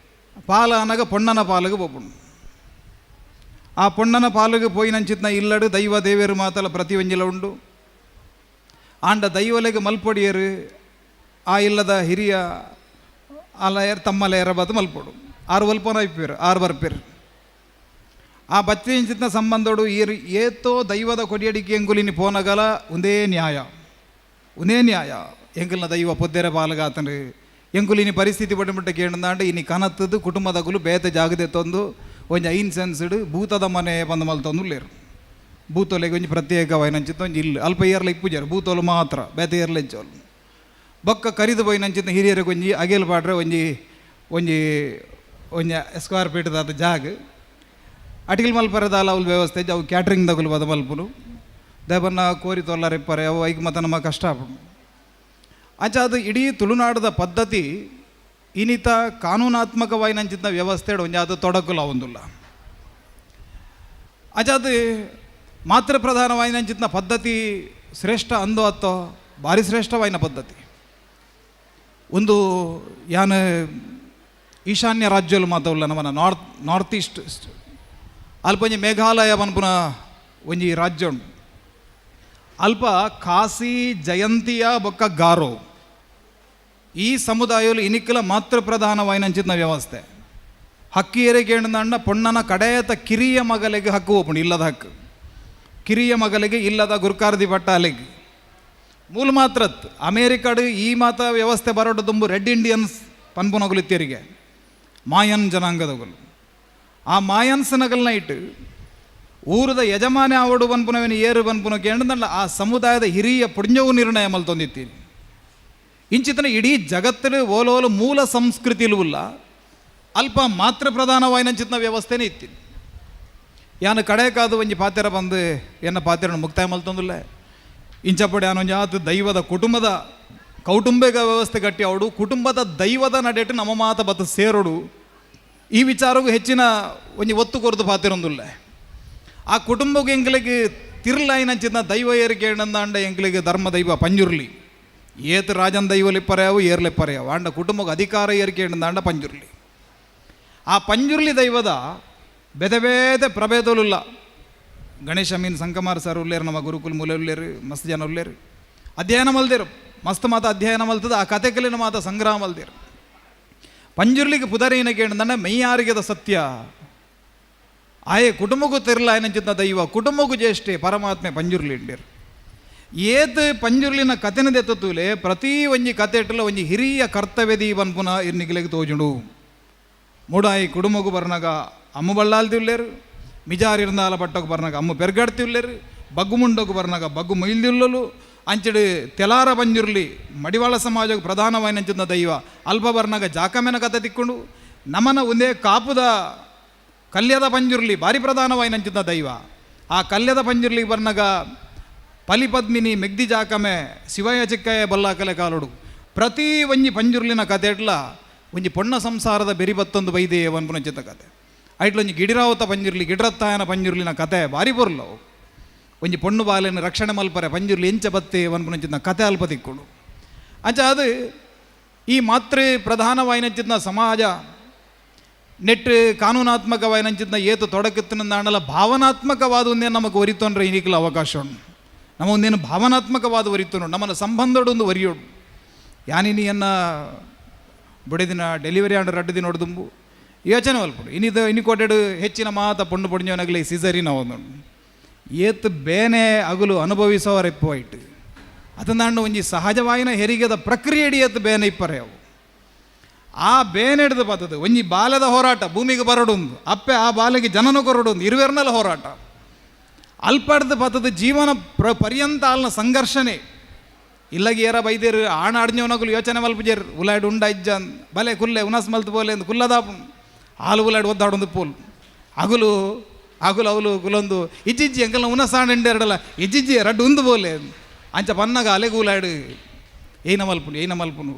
ಪಾಲ ಅನಗ ಪೊಣ್ಣನ ಪಾಲಿಗೆ ಪೋಪುಂಡು. ಆ ಪೊಣ್ಣನ ಪಾಲಿಗೆ ಪೋಯಿನಂಚಿತ್ನ ಇಲ್ಲಡು ದೈವ ದೇವೇರು ಮಾತಲ ಪ್ರತಿ ಒಂಜಿಲ ಉಂಡು. ಆಂಡ ದೈವಲೆಗೆ ಮಲ್ಪೊಡಿಯರು ಆ ಇಲ್ಲದ ಹಿರಿಯ ಅಲಯರ್ ತಮ್ಮಲೆಯರ ಬಾತು ಮಲ್ಪೊಡು ಆರು ವಲ್ಪನ ಇಪ್ಪೇರು ಆರು ಬರ್ಪೇರು ಆ ಬತ್ತಿಂಚಿತ್ನ ಸಂಬಂಧೋಡು ಏರು ಏತೋ ದೈವದ ಕೊಡಿಯಡಿಕೆ ಎಂಗುಲಿನಿ ಪೋನಗಲ ಒಂದೇ ನ್ಯಾಯ ಒಂದೇ ನ್ಯಾಯ ಎಂಕಲ್ನ ದೈವ ಪೊದ್ದೆರೆ ಪಾಲಗಾತನು ಎಂಕುಲಿನಿ ಪರಿಸ್ಥಿತಿ ಪಟ್ಟುಬಿಟ್ಟ ಕೇಂದಾಂಡ ಇನಿ ಕನತ್ತದು ಕುಟುಂಬದಗುಲು ಬೇತೆ ಜಾಗದೆ ತಂದು ಒಂಜಿ ಐನ್ ಸೆನ್ಸ್ಡ್ ಭೂತದ ಮನೆ ಬಂದು ಮಲ್ತೊಂದು ಉಲ್ಲೇರು ಭೂತೊಲೆಗೆ ಒಂಜಿ ಪ್ರತ್ಯೇಕವಾಯಿನಂಚಿತ್ತ ಒಂಜಿ ಇಲ್ಲ ಅಲ್ಪ ಏರ್ಲ ಇಪ್ಪುಜಾರು ಭೂತೊಲು ಮಾತ್ರ ಬೇತೆ ಏರ್ಲ ಇಜ್ಜೋಲು ಬೊಕ್ಕ ಕರಿದು ಪೋಯಿನಂಚಿತ್ತ ಹಿರಿಯರಿಗೆ ಒಂಜಿ ಅಗೇಲ್ ಪಾಡ್ರೆ ಒಂಜಿ ಒಂಜಿ ಒಂಜಿ ಸ್ಕ್ವೇರ್ ಫೀಟ್ ದಾದ ಜಾಗ ಅಟಿಲ್ ಮಲ್ಪರದಾಲ ಅವ್ಲು ವ್ಯವಸ್ಥೆ ಅವು ಕ್ಯಾಟ್ರಿಂಗ್ ದಗುಲು ಬದ ಮಲ್ಪುನು ದೇವನ್ನ ಕೋರಿ ತೊಲ್ಲರಿಪ್ಪರೆ ಅವು ಐಕ್ ಮತ ನಮ್ಮ ಕಷ್ಟ ಆಪುಂಡು. ಅಂಚ ಅದು ಇಡೀ ತುಳುನಾಡದ ಪದ್ಧತಿ ಇನ್ನಿತ ಕಾನೂನಾತ್ಮಕವಾಯಿನಂಚಿತ್ತ ವ್ಯವಸ್ಥೆ ಒಂಜಿ ಅದು ತೊಡಕುಲ ಒಂದುಲ್ಲ. ಅಂಚ ಅದು ಮಾತೃ ಪ್ರಧಾನವಾಯಿನಂಚಿತ್ನ ಪದ್ಧತಿ ಶ್ರೇಷ್ಠ ಅಂದು ಅತ್ತೋ ಭಾರಿ ಶ್ರೇಷ್ಠವಾಯಿನ ಪದ್ಧತಿ. ಒಂದು ಯಾನ್ ಈಶಾನ್ಯ ರಾಜ್ಯಲು ಮಾತವಲ್ಲ ನಮ್ಮನ ನಾರ್ತ್ ಈಸ್ಟ್ ಅಲ್ಪ ಒಂಜಿ ಮೇಘಾಲಯ ಪನ್ಪುನ ಒಂಜಿ ರಾಜ್ಯ ಉಂಟು. ಅಲ್ಪ ಖಾಸಿ ಜಯಂತಿಯ ಬೊಕ್ಕ ಗಾರೋ ಈ ಸಮುದಾಯಲು ಇನಿಕಲ ಮಾತೃ ಪ್ರಧಾನವಾಯಿನಂಚಿತ್ನ ವ್ಯವಸ್ಥೆ. ಹಕ್ಕಿ ಏರಿಕೆ ಪೊಣ್ಣನ ಕಡೆಯತ ಕಿರಿಯ ಮಗಲಿಗೆ ಹಕ್ಕು ಒಪ್ಪುಂಡು ಇಲ್ಲದ ಹಕ್ಕು ಕಿರಿಯ ಮಗಲಿಗೆ ಇಲ್ಲದ ಗುರ್ಕಾರ್ದಿ ಪಟ್ಟ ಅಲೆಗೆ ಮೂಲ ಮಾತ್ರತ್ ಅಮೇರಿಕಾಡು ಈ ಮಾತ ವ್ಯವಸ್ಥೆ ಬರೋಡು ತುಂಬು ರೆಡ್ ಇಂಡಿಯನ್ಸ್ ಪನ್ಪುನಗುಲು ಇತ್ತೇರಿಗೆ ಮಾಯನ್ ಜನಾಂಗದಗುಲು ಆ ಮಾಯನ್ಸ್ ನಗಲ್ನ ಇಟ್ಟು ಊರದ ಯಜಮಾನ ಆವಡು ಬನ್ಪುನವೇನು ಏರು ಬನ್ಪುನ ಕೇಂದ್ರದಲ್ಲ ಆ ಸಮುದಾಯದ ಹಿರಿಯ ಪುಣ್ಯವು ನಿರ್ಣಯ ಮಲ್ತೊಂದಿತ್ತೀನಿ. ಇಂಚಿತನ ಇಡೀ ಜಗತ್ತಿನ ಓಲೋಲು ಮೂಲ ಸಂಸ್ಕೃತಿಲೂ ಇಲ್ಲ ಅಲ್ಪ ಮಾತೃ ಪ್ರಧಾನವಾಯಿನಂಚಿತ್ನ ವ್ಯವಸ್ಥೆನೇ ಇತ್ತೀನಿ. ಯಾನು ಕಡೆಕಾದು ಒಂಜಿ ಪಾತೆರ ಬಂದು ಎನ್ನ ಪಾತೆರನ್ನು ಮುಕ್ತಾಯ ಮಲ್ತೊಂದಿಲ್ಲ ಇಂಚಪಡಿ ಯಾನೊಂಜಿ ಆತು ದೈವದ ಕುಟುಂಬದ ಕೌಟುಂಬಿಕ ವ್ಯವಸ್ಥೆ ಗಟ್ಟಿ ಅವಡು ಕುಟುಂಬದ ದೈವದ ನಡೆಟ್ಟು ನಮ್ಮ ಮಾತ ಬತ್ತು ಸೇರೋಡು ಈ ವಿಚಾರಕ್ಕೂ ಹೆಚ್ಚಿನ ಒಂಜಿ ಒತ್ತು ಕೊರದು ಪಾತೆರೊಂದುಲ್ಲ. ಆ ಕುಟುಂಬಕ್ಕೆ ಎಂಕ್ಲಿಗೆ ತಿರ್ಲಾಯಿನಂಚಿನ ದೈವ ಏರಿಕೆ ಅಂಡ ಎಂಕ್ಲಿಗೆ ಧರ್ಮ ದೈವ ಪಂಜುರ್ಲಿ ಏತು ರಾಜನ್ ದೈವಲಿಪ್ಪರೆಯಾವು ಏರ್ಲಿಪ್ಪರೆಯಾವು ಆಂಡ ಕುಟುಂಬಕ್ಕೆ ಅಧಿಕಾರ ಏರಿಕೆ ಅಂಡ ಪಂಜುರ್ಲಿ. ಆ ಪಂಜುರ್ಲಿ ದೈವದ ಬೇತೆ ಬೇತೆ ಪ್ರಭೇದಲುಲ್ಲ. ಗಣೇಶ ಮೀನ್ ಸಂಕಮಾರ್ ಸರ್ ಉಲ್ಲೇರು ನಮ್ಮ ಗುರುಕುಲ ಮೂಲೆ ಉಲ್ಲೇರು ಮಸ್ತ್ ಜನ ಉಲ್ಲೇರು ಅಧ್ಯಯನ ಮಲ್ದೇರು ಮಸ್ತ್ ಮಾತ ಅಧ್ಯಯನ ಮಲ್ತದ ಆ ಕತೆಕಲಿನ ಮಾತ ಸಂಗ್ರಹ ಮಲ್ದೇರು. ಪಂಜುರ್ಲಿಗೆ ಪುದರೇನ ಕೇಂದ್ರ ಮೈಯಾರಿಗೆದ ಸತ್ಯ ಆಯೆ ಕುಟುಂಬಕ್ಕೂ ತೆರಲ ಆಯನಂಚಿತ್ತ ದೈವ ಕುಟುಂಬಕ್ಕೂ ಜ್ಯೇಷ್ಠೆ ಪರಮಾತ್ಮೆ ಪಂಜುರ್ಲಿ ಇಂಡೇರು. ಏತ್ ಪಂಜುರ್ಲಿನ ಕತೆನ ದೆತ್ತೂಲೆ ಪ್ರತಿ ಒಂಜಿ ಕತೆ ಇಟ್ಟಲ ಒಂಜಿ ಹಿರಿಯ ಕರ್ತವ್ಯ ಪನ್ಪುನ ಇರ್ನಿಗಿಲೆಗೆ ತೋಜುಂಡು. ಮೂಡಾಯಿ ಕುಟುಂಬಕ್ಕೂ ಬರ್ನಾಗ ಅಮ್ಮ ಬಳ್ಳಾಲ್ದಿಲ್ಲೇರು ಮಿಜಾರಿರ್ನಾಲ ಪಟ್ಟకు ಬರ್ನಾಗ ಅಮ್ಮ ಪೆರ್ಗಾಡ್ತಿಲ್ಲೇರು ಬಗ್ಗು ಮುಂಡకు ಬರ್ನಾಗ ಬಗ್ಗು ಮೊಯ್ಲ್ದಿಲ್ಲಲು ಅಂಚಡು ತೆಲಾರ ಪಂಜುರ್ಲಿ ಮಡಿವಾಳ ಸಮಾಜಕ್ಕೆ ಪ್ರಧಾನವಾಯಿನಂಚಿನ ದೈವ ಅಲ್ಪ ಬರ್ನಾಗ ಜಾಕಮೆನ ಕತೆ ತಿಕ್ಕೊಂಡು ನಮನ ಒಂದೇ ಕಾಪುದ ಕಲ್ಯದ ಪಂಜುರ್ಲಿ ಭಾರಿ ಪ್ರಧಾನವಾಯಿನಂಚಿನ ದೈವ. ಆ ಕಲ್ಯದ ಪಂಜುರ್ಲಿ ಬರ್ನಗ ಪಲಿಪದ್ಮಿನಿ ಮೆಗ್ದಿ ಜಾಕಮೆ ಶಿವಯ ಚಿಕ್ಕಯ್ಯ ಬಲ್ಲಾಕಲೆ ಕಾಲುಡು ಪ್ರತಿ ಒಂಜಿ ಪಂಜುರ್ಲಿನ ಕತೆ ಎಟ್ಲ ಒಂಜಿ ಪೊಣ್ಣ ಸಂಸಾರದ ಬೆರಿಬತ್ತೊಂದು ಬೈದೆ ವನ್ಪುನಂಚಿತ ಕತೆ. ಐಟ್ಲೊಂಜಿ ಗಿಡಿರಾವತ ಪಂಜುರ್ಲಿ ಗಿಡ್ರತ್ತಾಯನ ಪಂಜುರ್ಲಿನ ಕತೆ ಭಾರಿ ಪೊರ್ಲವು. ಒಂಜಿ ಪೊಣ್ಣು ಬಾಲೆನ ರಕ್ಷಣೆ ಮಲ್ಪರೆ ಪಂಜುರ್ಲಿ ಎಂಚ ಬತ್ತೆ ವನ್ಪುನಂಚಿನ ಕತೆ ಅಲ್ಪ ತಿಕ್ಕುಡು. ಅಂಚ ಅದು ಈ ಮಾತೃ ಪ್ರಧಾನವಾಯಿನಂಚಿನ ಸಮಾಜ ನೆಟ್ ಕಾನೂನಾತ್ಮಕವಾಯಿನಂಚಿನ ಏತು ತೊಡಕತ್ತಿನಂದಾಣಲ ಭಾವನಾತ್ಮಕವಾದ ಒಂದೇನು ನಮಗೆ ಒರಿತೊಂಡ್ರೆ ಇನಿಕಲ ಅವಕಾಶ ಉಂಟು. ನಮ್ಮ ಒಂದೇನು ಭಾವನಾತ್ಮಕವಾದ ಒರಿತೊಂಡು ನಮ್ಮನ್ನ ಸಂಬಂಧಡೊಂದು ಒರಿಯೋಡು. ಯಾನಿನಿಯನ್ನ ಬುಡಿದಿನ ಡೆಲಿವರಿ ಆಂಡ ರಡ್ಡು ದಿನ ಹೊಡೆದುಂಬು ಯೋಚನೆ ಮಲ್ಪಡು ಇನ್ನಿದು ಇನ್ನಿಕೋಟೆಡು ಹೆಚ್ಚಿನ ಮಾತ ಪೊಣ್ಣು ಪೊಡಿಂಜವನಾಗಲಿ ಸಿಸರಿನ ಒಂದು ಏತ್ ಬೇನೆ ಅಗುಲು ಅನುಭವಿಸೋರೆಪ್ಪು ಇಟ್ಟು ಅದನ್ನಾಂಡು ಒಂಜಿ ಸಹಜವಾಯಿನ ಹೆರಿಗೆದ ಪ್ರಕ್ರಿಯೆ ಏತ್ ಬೇನೆ ಇಪ್ಪರೆ ಅವು. ಆ ಬೇನೆ ಹಿಡಿದು ಬರ್ತದೆ ಒಂಜಿ ಬಾಲದ ಹೋರಾಟ ಭೂಮಿಗೆ ಬರಡೊಂದು ಅಪ್ಪೆ ಆ ಬಾಲೆಗೆ ಜನನ ಕೊರಡೊಂದು ಇರುವೆರ್ನಲ್ಲ ಹೋರಾಟ ಅಲ್ಪಡ್ದು ಬರ್ತದೆ ಜೀವನ ಪರ್ಯಂತ ಅಲ್ನ ಸಂಘರ್ಷಣೆ. ಇಲ್ಲಗೆ ಏರ ಬೈದೇರು ಆಣ ಅಡ್ഞ്ഞವನಗುಲು ಯೋಚನೆ ಮಲ್ಪುಜೇರು ಉಲಾಯ್ಡು ಉಂಡ ಇಜ್ಜನ್ ಬಲೆ ಕುಲ್ಲೆ ಉನಸ್ ಮಲ್ತು ಬೋಲೆ ಅಂದ್ ಕುಲ್ಲದಾಪು ಹಾಲು ಉಲಾಯ್ಡು ಒದ್ದಾಡೊಂದು ಪೋಲ್ ಅಗುಲು ಅಗುಲು ಅವಲು ಕುಲೊಂದು ಇಜ್ಜಿಜ್ಜಿ ಎಂಕಲ್ನ ಉನಸಾಣ ಎಂಡೆರಡಲ್ಲ ಇಜ್ಜಿಜ್ಜಿ ರಡ್ಡು ಉಂದು ಬೋಲೆ ಅಂಚ ಪನ್ನಗ ಅಲೆಗು ಉಲಾಯ್ಡು ಏನ ಮಲ್ಪುನು ಏನ ಮಲ್ಪುನು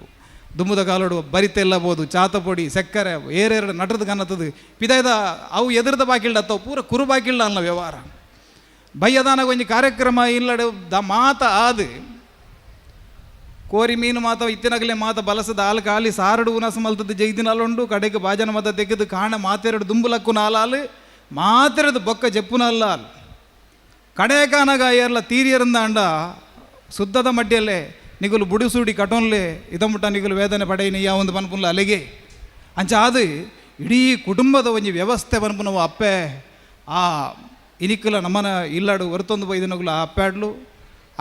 ದುಮ್ಮದ ಕಾಲೋಡು ಬರಿತೆಲ್ಲ ಬೋದು ಚಾತ ಪೊಡಿ ಸಕ್ಕರೆ ಏರೆರಡು ನಟದ ಕನ್ನತದು ಪಿದಾಯ್ದ ಅವು ಎದುರದ ಬಾಕಿಲ್ಡ ಅತ್ತವು ಪೂರ ಕುರು ಬಾಕಿಲ್ಡ ಅಲ್ಲ ವ್ಯವಹಾರ. ಬಯ್ಯದಾನಾಗ ಒಂಜಿ ಕಾರ್ಯಕ್ರಮ ಇಲ್ಲಡೆ the ಮಾತ ಆದು ಕೋರಿ ಮೀನು ಮಾತ ಇತ್ತಿನಗಲೆ ಮಾತ ಬಲಸದ ಆಲ್ ಖಾಲಿ ಸಾರಡು ಉನಸ ಮಲ್ತದ್ದು ಜೈದಿನಲ್ಲುಂಡು ಕಡೆಗೆ ಬಾಜನ ಮತ ತೆಗೆದು ಕಾಣ ಮಾತೆರಡು ದುಂಬುಲಕ್ಕು ನಾಲಾಲು ಮಾತೆರದು ಬೊಕ್ಕ ಜಪ್ಪುನಲ್ಲ ಅಲ್ ಕಡೆಕಾನಗ ಏರ್ಲ ತೀರಿಯರಂದಾಂಡ ಸುದ್ದದ ಮಡ್ಡಿಯಲ್ಲೇ ನಿಗುಲು ಬುಡಿಸೂಡಿ ಕಟೋನ್ಲೆ ಇದಮುಟ್ಟ ನಿಗುಲು ವೇದನೆ ಪಡೆಯಿನಿ ಯಾ ಒಂದು ಪನ್ಪುನ್ಲ ಅಲೆಗೆ ಅಂಚ ಅದು ಇಡೀ ಕುಟುಂಬದ ಒಂಜಿ ವ್ಯವಸ್ಥೆ ಪನ್ಪುನವು ಅಪ್ಪೆ ಆ ಇನಿಕ್ಕುಲ ನಮ್ಮನ ಇಲ್ಲಾಡು ಹೊರತೊಂದು ಬೈದಿನಗುಲು ಆ ಅಪ್ಪಾಡ್ಲು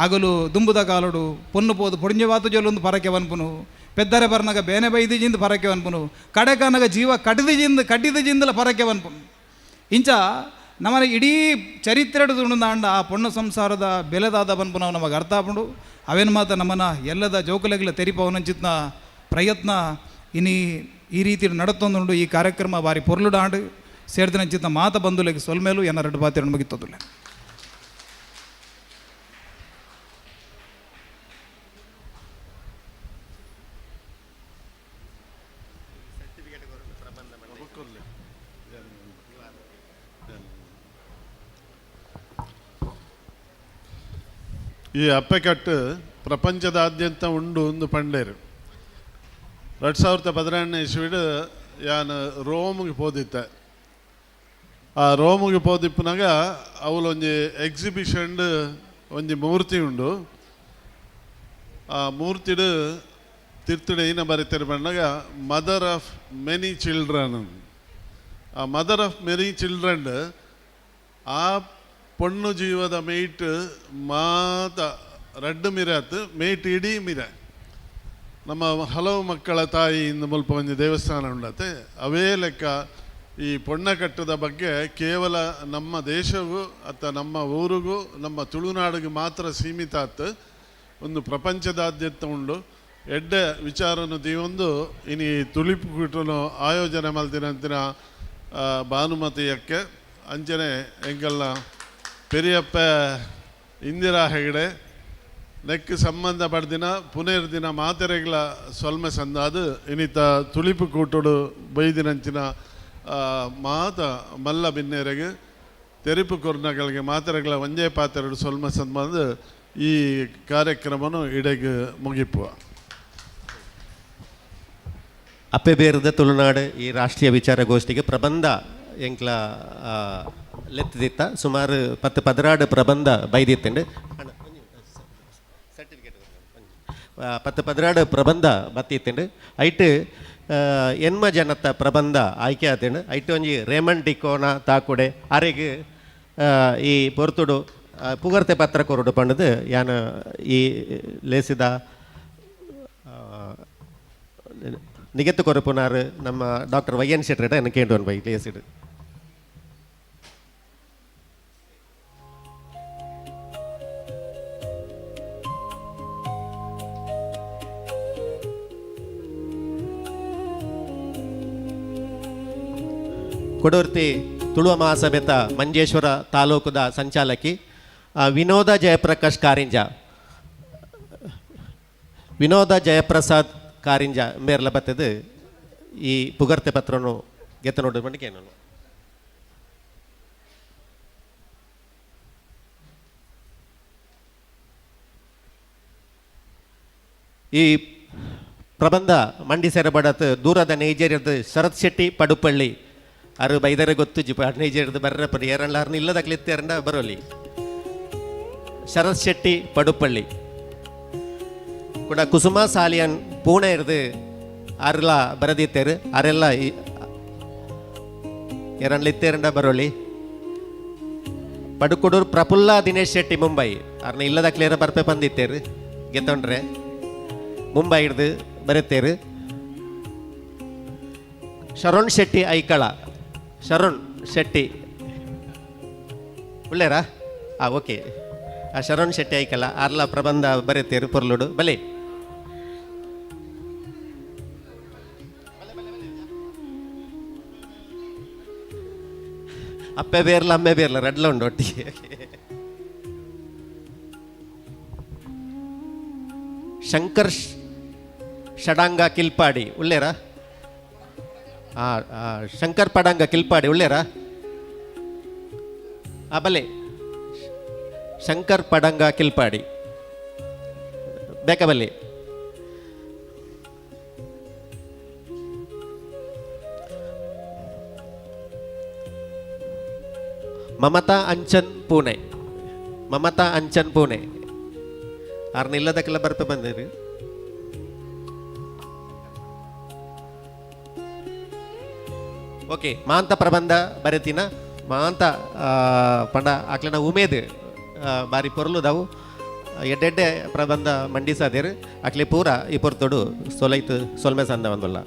ಆಗಲು ದುಂಬುದ ಕಾಲಡು ಪೊನ್ನು ಪೋದು ಪೊಡಿಂಜವಾತು ಜೊಲ್ಲೊಂದು ಪರಕೆ ವನ್ಪುನು ಪೆದ್ದರೆ ಬರ್ನಗ ಬೇನೆ ಬೈದಿಜಿಂದ ಪರಕೆ ವನ್ಪುನು ಕಡೆಕನಗ ಜೀವ ಕಡಿದಿಜಿಂದ ಕಟ್ಟಿದ ಪರಕೆ ವನ್ಪುನು ಇಂಚ ನಮ್ಮನ ಇಡೀ ಚರಿತ್ರೆ ದುಂಡಾಂಡ ಆ ಪೊಣ್ಣು ಸಂಸಾರದ ಬೆಲೆದಾದ ಬನ್ಪುನವು ನಮಗೆ ಅರ್ಥ ಆಪುಂಡು. ಅವೇನು ಮಾತ ನಮ್ಮನ ಎಲ್ಲದ ಜೋಕುಲೆಗ್ಲ ತೆರಿಪವನಂಚಿತ್ನ ಪ್ರಯತ್ನ ಇನಿ ಈ ರೀತಿ ನಡತೊಂದುಂಡು. ಈ ಕಾರ್ಯಕ್ರಮ ಬಾರಿ ಪೊರ್ಲುಡಾಂಡು ಸೇರ್ದಿನಂಚಿತ್ನ ಮಾತ ಬಂಧುಲೆಗ್ ಸೊಲ್ಮೇಲು ಎನ್ನ ರಡ್ಡು ಬಾತಿರ ಮುಗಿತ್ತೊಂದುಲ್ಲೆ. ಈ ಅಪ್ಪೆಕಟ್ಟು ಪ್ರಪಂಚದಾದ್ಯಂತ ಉಂಡು ಒಂದು ಪಂಡೇರು. 2012 ಇಸ್ವಿಡ್ ಯಾನ್ ರೋಮ್ಗೆ ಪೋದಿತ್ತೆ. ಆ ರೋಮ್ಗೆ ಪೋದಿಪ್ಪನಾಗ ಅವಳೊಂಜಿ ಎಕ್ಸಿಬಿಷನ್ ಒಂಜಿ ಮೂರ್ತಿ ಉಂಡು. ಆ ಮೂರ್ತಿಡು ತಿರ್ತುಡು ಏನ ಬರೀತಾರೆ ಬಂದಾಗ ಮದರ್ ಆಫ್ ಮೆನಿ ಚಿಲ್ಡ್ರನ್. ಆ ಮದರ್ ಆಫ್ ಮೆನಿ ಚಿಲ್ಡ್ರನ್ ಆ ಪೊಣ್ಣು ಜೀವದ ಮೇಟ್ ಮಾತ ರಡ್ಡು ಮಿರಾತ್ ಮೇಟ್ ಇಡೀ ಮಿರ ನಮ್ಮ ಹಲವು ಮಕ್ಕಳ ತಾಯಿ ಇಂದು ಮುಲ್ಪ ಒಂಜಿ ದೇವಸ್ಥಾನ ಉಂಡತೆ. ಅವೇ ಲೆಕ್ಕ ಈ ಪೊಣ್ಣ ಕಟ್ಟದ ಬಗ್ಗೆ ಕೇವಲ ನಮ್ಮ ದೇಶವೂ ಅಥವಾ ನಮ್ಮ ಊರಿಗೂ ನಮ್ಮ ತುಳುನಾಡಿಗೆ ಮಾತ್ರ ಸೀಮಿತ ಆತು, ಒಂದು ಪ್ರಪಂಚದಾದ್ಯಂತ ಉಂಡು. ಎಡ್ಡೆ ವಿಚಾರನು ದೀವೊಂದು ಇನಿ ತುಳಿಪು ಕೂಟನು ಆಯೋಜನೆ ಮಲ್ತಿನಂತಿನ ಭಾನುಮತಿಯಕ್ಕೆ ಅಂಚನೆ ಎಂಕಲ್ನ ಪೆರಿಯಪ್ಪ ಇಂದಿರಾ ಹೆಗಡೆ ನೆಕ್ ಸಂಬಂಧ ಪಡೆದಿನ ಪುನೇರ್ ದಿನ ಮಾತೆರೆಗಳ ಸೊಲ್ಮೆ ಸಂದಾದು ಇನ್ನಿತ ತುಳಿಪು ಕೂಟೋಡು ಬೈದಿನಂಚಿನ ಮಾತ ಮಲ್ಲ ಬಿನ್ನೇರೆಗೆ ತೆರಿಪು ಕೊರ್ನಗಳಿಗೆ ಮಾತೆರೆಗಳ ಒಂಜೇ ಪಾತೆರಡು ಸೊಲ್ಮೆ ಸಂಬಂಧ ಈ ಕಾರ್ಯಕ್ರಮನು ಇಡೆಗೆ ಮುಗಿಪುವ. ಅಪ್ಪೆ ಬೇರದ ತುಳುನಾಡು ಈ ರಾಷ್ಟ್ರೀಯ ವಿಚಾರಗೋಷ್ಠಿಗೆ ಪ್ರಬಂಧ ಎಂಕ್ಲ ಲೆತ್ತದಿತ್ತ ಸುಮಾರು 10-16 ಪ್ರಬಂಧ ಬೈದಿತ್ತಂಡು. ಸರ್ಟಿಫಿಕೇಟ್ 10-16 ಪ್ರಬಂಧ ಬತ್ತಿತ್ತಂಡು. ಐಟ್ ಎನ್ಮ ಜನತ ಪ್ರಬಂಧ ಆಯ್ಕೆ ಆತಂಡು. ಐಟ್ ಒಂಜಿ ರೇಮಂಡ್ ಡಿಕೋನ ತಾಕುಡೆ ಅರೆಗ್ ಈ ಪೊರ್ತುಡು ಪುಗರ್ತೆ ಪತ್ರ ಕೊರಡು ಪಂಡದು ಯಾನ ಈ ಲೇಸಿದ ನಿಗೆತ್ತು ಕೊರಪುನಾರು ನಮ್ಮ ಡಾಕ್ಟರ್ ವೈ ಎನ್ ಶೆಟ್ಟರ್ ಎನ್ನ ಕೇಂದ್ರ ಬೈ ಲೇಸಿಡು. ಕೊಡೋರ್ತಿ ತುಳುವ ಮಹಾಸಭೆತ ಮಂಜೇಶ್ವರ ತಾಲೂಕುದ ಸಂಚಾಲಕಿ ವಿನೋದ ಜಯಪ್ರಕಾಶ್ ಕಾರಿಂಜ, ವಿನೋದ ಜಯಪ್ರಸಾದ್ ಕಾರಿಂಜ ಮೇರ್ಲ ಬತ್ತದು ಈ ಪುಗರ್ತೆ ಪತ್ರನು ಗೆತ್ತ ನೋಡು ಬಂಡಿಕೆ ನಾನು. ಈ ಪ್ರಬಂಧ ಮಂಡಿಸೆರ ಬಡತ್ ದೂರದ ನೈಜೇರಿಯದ ಶರತ್ ಶೆಟ್ಟಿ ಪಡುಪಳ್ಳಿ ಅರು ಬೈದರೆ ಗೊತ್ತು ಜಿಪ ನೈಜೇರಿಯದ ಬರ್ರ ಪರಿ ಏರಣ್ಣ ಅರ್ನ ಇಲ್ಲದ ಕ್ಲಿತ್ತೇರಂಡ ಬರೋಲಿ. ಶರತ್ ಶೆಟ್ಟಿ ಪಡುಪಳ್ಳಿ ಕೂಡ ಕುಸುಮ ಸಾಲಿಯನ್ ಪೂಣೆ ಇರ್ದು ಅರ್ಲ ಬರದಿತ್ತೇರು ಅರೆಲ್ಲ ಎರಣ್ಲ ಇತ್ತೇರಂಡ ಬರೋಲಿ. ಪಡುಕುಡೂರು ಪ್ರಫುಲ್ಲ ದಿನೇಶ್ ಶೆಟ್ಟಿ ಮುಂಬೈ ಅರ್ನ ಇಲ್ಲದ ಕ್ಲಿಯರ್ ಬರ್ಪೆ ಬಂದಿತ್ತೇರು ಗೆತ್ತೊಂಡ್ರೆ ಮುಂಬೈ ಹಿಡ್ದು ಬರುತ್ತೇರು. ಶರಣ್ ಶೆಟ್ಟಿ ಐಕಳ, ಶರಣ್ ಶೆಟ್ಟಿ ಉಳ್ಳೇರಾ? ಓಕೆ, ಆ ಶರಣ್ ಶೆಟ್ಟಿ ಐಕಳ ಅರ್ಲ ಪ್ರಬಂಧ ಬರುತ್ತೇರು ಪೊರ್ಲುಡು ಬಲೆ. ಅಪ್ಪೆ ಬೇರ್ಲ ಅಮ್ಮೆ ಬೇರ್ಲ ರಡ್ಲ ಉಂಡು ಒಟ್ಟಿಗೆ. ಶಂಕರ್ ಷಡಾಂಗ ಕಿಲ್ಪಾಡಿ ಉಳ್ಳೇರಾ? ಶಂಕರ್ ಪಡಾಂಗ ಕಿಲ್ಪಾಡಿ ಉಳ್ಳೇರಾ? ಬಲೆ ಶಂಕರ್ ಪಡಂಗ ಕಿಲ್ಪಾಡಿ ಬೇಕಬಲ್ಲಿ. ಮಮತಾ ಅಂಚನ್ ಪುಣೆ, ಮಮತಾ ಅಂಚನ್ ಪುಣೆ ಆರ್ನ ಇಲ್ಲದಕ್ಕೆಲ್ಲ ಬರ್ಪೆ ಬಂದಿರಿ. ಓಕೆ, ಮಾಂತ ಪ್ರಬಂಧ ಬರೆತಿನ ಮಾಂತ ಪಂಡ ಆಕ್ಲನ ಉಮೇದ್ ಬಾರಿ ಪೊರ್ಲುದವು ಎಡ್ಡೆಡ್ಡೆ ಪ್ರಬಂಧ ಮಂಡಿಸಾದೇರು ಅಕ್ಲೆ ಪೂರ ಈ ಪೊರ್ತೊಡು ಸೊಲೈತು ಸೊಲ್ಮೆ ಸಂದ ಒಂದುಲ್ಲ.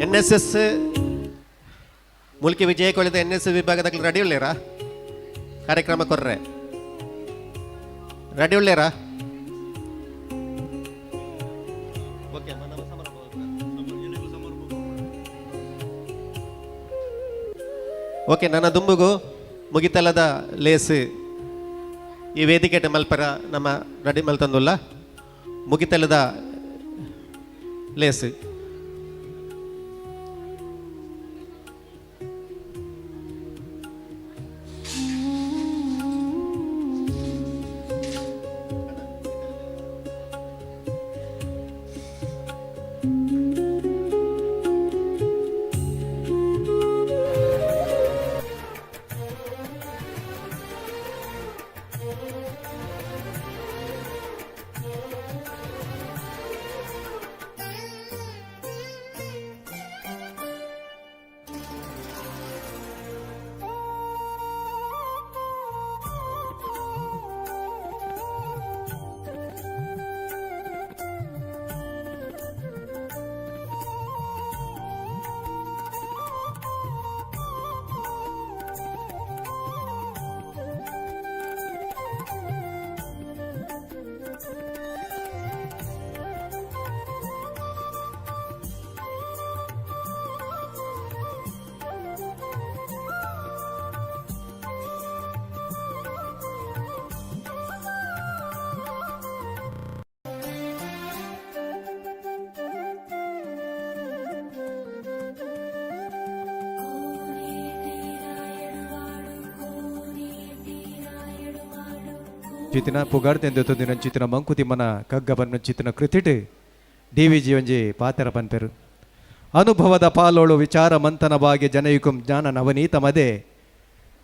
ಎನ್ ಎಸ್ ಎಸ್ ಮುಲ್ಕಿ ವಿಜಯ ಕೊಳಿದ ಎನ್ ಎಸ್ ವಿಭಾಗದ ರೆಡಿ ಉಳ್ಳೇರಾ? ಕಾರ್ಯಕ್ರಮ ಕೊರ್ರೆ ರೆಡಿ ಉಳ್ಳೇರಾ? ಓಕೆ, ನನ್ನ ದುಂಬುಗು ಮುಗಿತಲದ ಲೇಸ್ ಈ ವೇದಿಕೆ ಮಲ್ಪರ ನಮ್ಮ ರೆಡಿ ಮಲ್ತಂದುಲ್ಲ ಮುಗಿತಲದ ಲೇಸ್. ಚಿತ್ತಿನ ಪುಗಾರ್ತೆಂದು ನಂಚಿತ್ತಿನ ಮಂಕುತಿಮ್ಮನ ಕಗ್ಗ ಬನ್ನಂಚಿತ್ತಿನ ಕೃತಿಟ್ D V G ಒಂಜಿ ಪಾತೆರ ಪನ್ಪೆರು. ಅನುಭವದ ಪಾಲೋಳು ವಿಚಾರ ಮಂಥನ ಬಾಗೆ ಜನಯುಕಂ ಜ್ಞಾನ ನವನೀತ ಮದೆ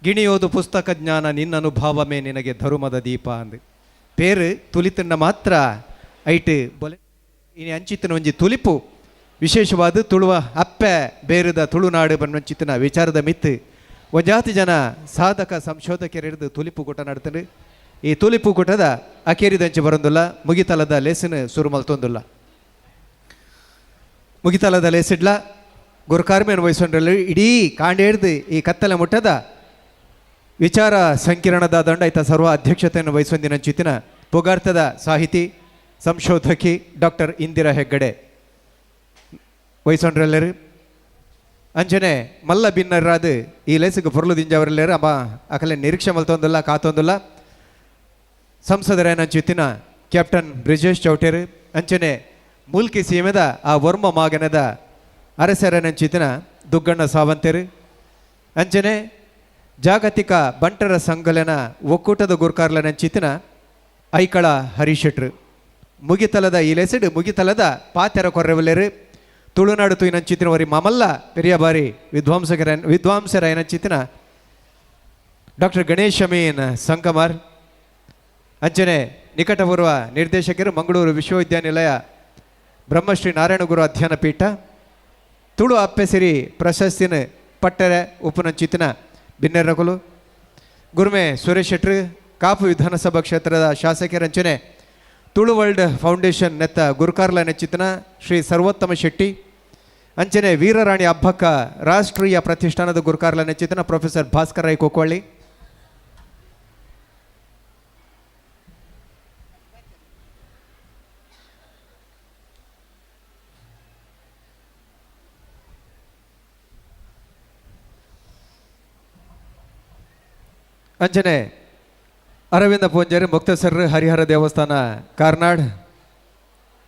ಗಿಣಿಯೋದು ಪುಸ್ತಕ ಜ್ಞಾನ ನಿನ್ನನುಭಾವಮೇ ನಿನಗೆ ಧರುಮದ ದೀಪ ಅಂದು ಪೇರು ತುಲಿತನ್ನ ಮಾತ್ರ ಐಟ್ ಬೊಲೆ ಇನಿ ಅಂಚಿತ್ತಿನ ಒಂಜಿ ತುಲಿಪು ವಿಶೇಷವಾದ ತುಳುವ ಅಪ್ಪೆ ಬೇರುದ ತುಳುನಾಡು ಬನ್ನಂಚಿತ್ತಿನ ವಿಚಾರದ ಮಿತ್ತು ಒಂಜಾತಿ ಜನ ಸಾಧಕ ಸಂಶೋಧಕರಿಡ್ದು ತುಲಿಪು ಕೂಟ ನಡ್ತಂಡು. ಈ ತುಲಿಪು ಕೂಟದ ಅಕೇರಿದಂಚೆ ಬರಂದುಲ್ಲ ಮುಗಿತಲದ ಲೇಸಿನ ಸುರುಮಲ್ತೊಂದುಲ್ಲ ಮುಗಿತಲದ ಲೇಸಿಡ್ಲ ಗುರುಕಾರ್ಮೇನ್ ವಹಿಸೊಂಡ್ರಲ್ಲಿ ಇಡೀ ಕಾಂಡೇಡ್ದು ಈ ಕತ್ತಲೆ ಮುಟ್ಟದ ವಿಚಾರ ಸಂಕಿರಣದ ದಂಡಾಯಿತ ಸರ್ವ ಅಧ್ಯಕ್ಷತೆಯನ್ನು ವಹಿಸೊಂದಿನಂಚಿತ್ತಿನ ಪುಗಾರ್ಥದ ಸಾಹಿತಿ ಸಂಶೋಧಕಿ ಡಾಕ್ಟರ್ ಇಂದಿರಾ ಹೆಗ್ಗಡೆ ವಹಿಸೊಂಡ್ರೆಲ್ಲರು. ಅಂಚನೆ ಮಲ್ಲ ಬಿನ್ನರಾದ ಈ ಲೇಸಿಗೆ ಪೊರ್ಲು ದಿಂಜವರೆಲ್ಲರು ಅಮ್ಮ ಅಕಲೆ ನಿರೀಕ್ಷೆ ಮಲ್ತೊಂದುಲ್ಲ ಕಾತೊಂದುಲ್ಲ ಸಂಸದರೇನಂಚಿತ್ತಿನ ಕ್ಯಾಪ್ಟನ್ ಬ್ರಿಜೇಶ್ ಚೌಟೇರು ಅಂಚನೆ ಮೂಲ್ಕಿ ಸೀಮೆದ ಆ ವರ್ಮ ಮಾಗನದ ಅರಸರನಂಚಿತ್ತಿನ ದುಗ್ಗಣ್ಣ ಸಾವಂತರು ಅಂಚನೆ ಜಾಗತಿಕ ಬಂಟರ ಸಂಘಲನ ಒಕ್ಕೂಟದ ಗುರ್ಕಾರ್ಲನಂಚಿತ್ತಿನ ಐಕಳ ಹರೀಶೆಟ್ರು. ಮುಗಿತಲದ ಈ ಲೆಸೆಡ್ ಮುಗಿತಲದ ಪಾತೆರ ಕೊರ್ರೆವಲ್ಲೆರು ತುಳುನಾಡು ತುಯಿನಂಚಿತ್ತಿನ ವರಿ ಮಾಮಲ್ಲ ಪೆರಿಯ ಬಾರಿ ವಿದ್ವಾಂಸರೈನಂಚಿತ್ತಿನ ಡಾಕ್ಟರ್ ಗಣೇಶ್ ಅಮೀನ್ ಸಂಕಮಾರ್ ಅಂಚನೆ ನಿಕಟಪೂರ್ವ ನಿರ್ದೇಶಕರು ಮಂಗಳೂರು ವಿಶ್ವವಿದ್ಯಾನಿಲಯ ಬ್ರಹ್ಮಶ್ರೀ ನಾರಾಯಣಗುರು ಅಧ್ಯಯನ ಪೀಠ ತುಳು ಅಪ್ಪೆಸಿರಿ ಪ್ರಶಸ್ತಿನ ಪಟ್ಟರೆ ಉಪನಂಚಿತ್ತಿನ ಬಿನ್ನೆರಕುಲು ಗುರುಮೆ ಸುರೇಶ್ ಶೆಟ್ರು ಕಾಪು ವಿಧಾನಸಭಾ ಕ್ಷೇತ್ರದ ಶಾಸಕರಂಚನೆ ತುಳು ವರ್ಲ್ಡ್ ಫೌಂಡೇಶನ್ ನೆತ್ತ ಗುರುಕಾರ್ಲ ನೆಚ್ಚಿತನ ಶ್ರೀ ಸರ್ವೋತ್ತಮ ಶೆಟ್ಟಿ ಅಂಚನೆ ವೀರರಾಣಿ ಅಬ್ಬಕ್ಕ ರಾಷ್ಟ್ರೀಯ ಪ್ರತಿಷ್ಠಾನದ ಗುರುಕಾರ್ಲ ನೆಚ್ಚಿತನ ಪ್ರೊಫೆಸರ್ ಭಾಸ್ಕರ್ ರೈ ಕೋಕೋಳ್ಳಿ. ಅಂಚನೆ ಅರವಿಂದ ಪೂಂಜಾರಿ ಮುಕ್ತಸರ್ ಹರಿಹರ ದೇವಸ್ಥಾನ ಕಾರ್ನಾಡ್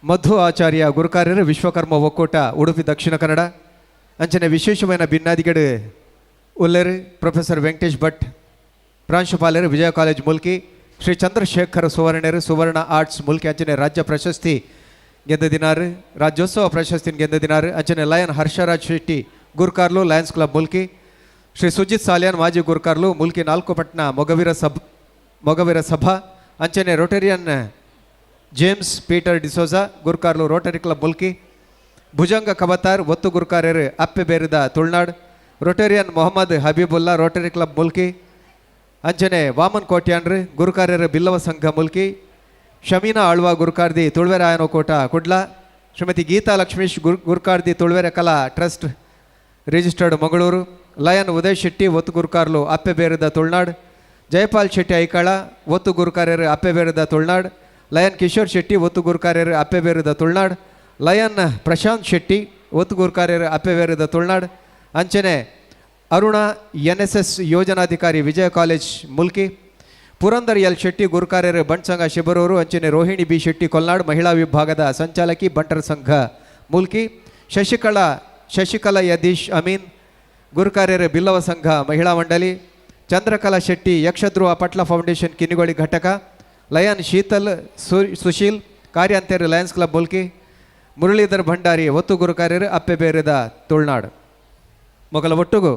ಮಧು ಆಚಾರ್ಯ ಗುರುಕಾರ್ಯರು ವಿಶ್ವಕರ್ಮ ಒಕ್ಕೂಟ ಉಡುಪಿ ದಕ್ಷಿಣ ಕನ್ನಡ ಅಂಚನೆ ವಿಶೇಷమైన ಬಿನ್ನಾದಿಗಡು ಉಲ್ಲೇರು ಪ್ರೊಫೆಸರ್ ವೆಂಕಟೇಶ್ ಭಟ್ ಪ್ರಾಂಶುಪಾಲರು ವಿಜಯ ಕಾಲೇಜ್ ಮುಲ್ಕಿ ಶ್ರೀ ಚಂದ್ರಶೇಖರ್ ಸುವರ್ಣರು ಸುವರ್ಣ ಆರ್ಟ್ಸ್ ಮುಲ್ಕಿ ಅಂಚನೆ ರಾಜ್ಯ ಪ್ರಶಸ್ತಿ ಗೆದ್ದ ರಾಜ್ಯೋತ್ಸವ ಪ್ರಶಸ್ತಿ ಗೆದ್ದ ಅಂಚನೆ ಲಯನ್ ಹರ್ಷರಾಜ್ ಶೆಟ್ಟಿ ಗುರುಕಾರ್ಲು ಲಯನ್ಸ್ ಕ್ಲಬ್ ಮುಲ್ಕಿ ಶ್ರೀ ಸುಜಿತ್ ಸಾಲಿಯಾನ್ ಮಾಜಿ ಗುರುಕಾರ್ಲು ಮುಲ್ಕಿ ನಾಲ್ಕುಪಟ್ನ ಮೊಗವೀರ ಸಭಾ ಅಂಚನೆ Rotarian James Peter D'Souza ಗುರುಕಾರ್ಲು Rotary club Mulki Bhujanga Kavathar ಒತ್ತು ಗುರುಕಾರ್ಯರು ಅಪ್ಪೆ ಬೇರಿದ Tulunad Rotarian Mohammed Habeebulla Rotary club Mulki ಅಂಚನೆ ವಾಮನ್ ಕೋಟ್ಯಾನ್ರು ಗುರುಕಾರ್ಯರು ಬಿಲ್ಲವ ಸಂಘ ಮುಲ್ಕಿ ಶಮೀನಾ ಆಳ್ವ ಗುರುಕಾರ್ದಿ ತುಳುವೆರ ಆಯನಕೋಟ ಕುಡ್ಲ ಶ್ರೀಮತಿ Gita Lakshmish ಗುರುಕಾರ್ದಿ Tuluvere Kala trust registered Mangaluru lion Uday Shetty ಒತ್ತು ಗುರುಕಾರ್ಲು ಅಪ್ಪೆ ಬೇರಿದ ತುಳುನಾಡ್ ಜಯಪಾಲ್ ಶೆಟ್ಟಿ ಐಕಾಳ ಒತ್ತು ಗುರುಕಾರ್ಯರು ಅಪ್ಪೆ ಬೇರಿದ ತುಳುನಾಡ್ ಲಯನ್ ಕಿಶೋರ್ ಶೆಟ್ಟಿ ಒತ್ತು ಗುರುಕಾರ್ಯರು ಅಪ್ಪೆ ಬೇರಿದ ತುಳುನಾಡ್ ಲಯನ್ ಪ್ರಶಾಂತ್ ಶೆಟ್ಟಿ ಒತ್ತು ಗುರುಕಾರ್ಯರು ಅಪ್ಪೆ ಬೇರಿದ ತುಳುನಾಡ್ ಅಂಚನೆ ಅರುಣ N S S ಯೋಜನಾಧಿಕಾರಿ ವಿಜಯ ಕಾಲೇಜ್ ಮುಲ್ಕಿ ಪುರಂದರ್ ಎಲ್ ಶೆಟ್ಟಿ ಗುರುಕಾರ್ಯರು ಬಂಟ್ ಸಂಘ ಶಿಬರೂರು ಅಂಚನೆ ರೋಹಿಣಿ ಬಿ ಶೆಟ್ಟಿ ಕೊಲ್ನಾಡ್ ಮಹಿಳಾ ವಿಭಾಗದ ಸಂಚಾಲಕಿ ಬಂಟರ ಸಂಘ ಮುಲ್ಕಿ ಶಶಿಕಲಾ ಯದೀಶ್ ಅಮೀನ್ ಗುರುಕಾರ್ಯರು ಬಿಲ್ಲವ ಸಂಘ ಮಹಿಳಾ ಮಂಡಳಿ ಚಂದ್ರಕಲಾ ಶೆಟ್ಟಿ ಯಕ್ಷಧ್ರುವ ಪಟ್ಲ ಫೌಂಡೇಶನ್ ಕಿನ್ನಿಗೋಳಿ ಘಟಕ ಲಯನ್ ಶೀತಲ್ ಸುಶೀಲ್ ಕಾರ್ಯಾಂತೇರು ಲಯನ್ಸ್ ಕ್ಲಬ್ ಮುಲ್ಕಿ ಮುರಳೀಧರ್ ಭಂಡಾರಿ ಒತ್ತು ಗುರುಕಾರ್ಯರು ಅಪ್ಪೆ ಬೇರೆದ ತುಳುನಾಡು. ಮೊಗಲ ಒಟ್ಟುಗು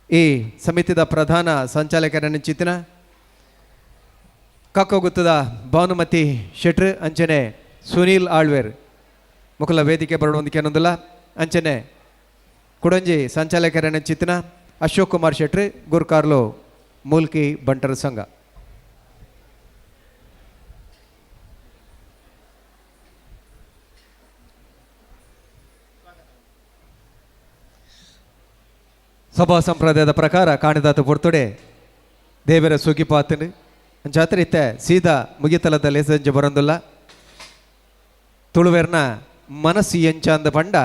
ಈ ಸಮಿತಿದ ಪ್ರಧಾನ ಸಂಚಾಲಕರನ್ನು ಚಿತ್ತಿನ ಕಾಕೋಗುತ್ತದ ಭಾನುಮತಿ ಶೆಟ್ರು ಅಂಚನೆ ಸುನೀಲ್ ಆಳ್ವೇರ್ ಮುಕುಲ ವೇದಿಕೆ ಬರಡೊಂದಿಗೆ ಅಂಚನೆ ಕುಡಂಜಿ ಸಂಚಾಲಕರನ್ನು ಚಿತ್ತಿನ ಅಶೋಕ್ ಕುಮಾರ್ ಶೆಟ್ರು ಗುರುಕಾರ್ಲು ಮೂಲ್ಕಿ ಬಂಟರ ಸಂಘ. ಸಭಾ ಸಂಪ್ರದಾಯದ ಪ್ರಕಾರ ಕಾಣಿದಾತ ಪೊರ್ತುಡೆ ದೇವರ ಸುಗಿಪಾತನು ಜಾತ್ರೆ ಇತ್ತೆ ಸೀದಾ ಮುಗಿತಲದ ಲೇಸಂಜೆ ಬರಂದುಲ್ಲ ತುಳುವೆರ್ನ ಮನಸ್ಸು ಎಂಚಾಂದ ಪಂಡ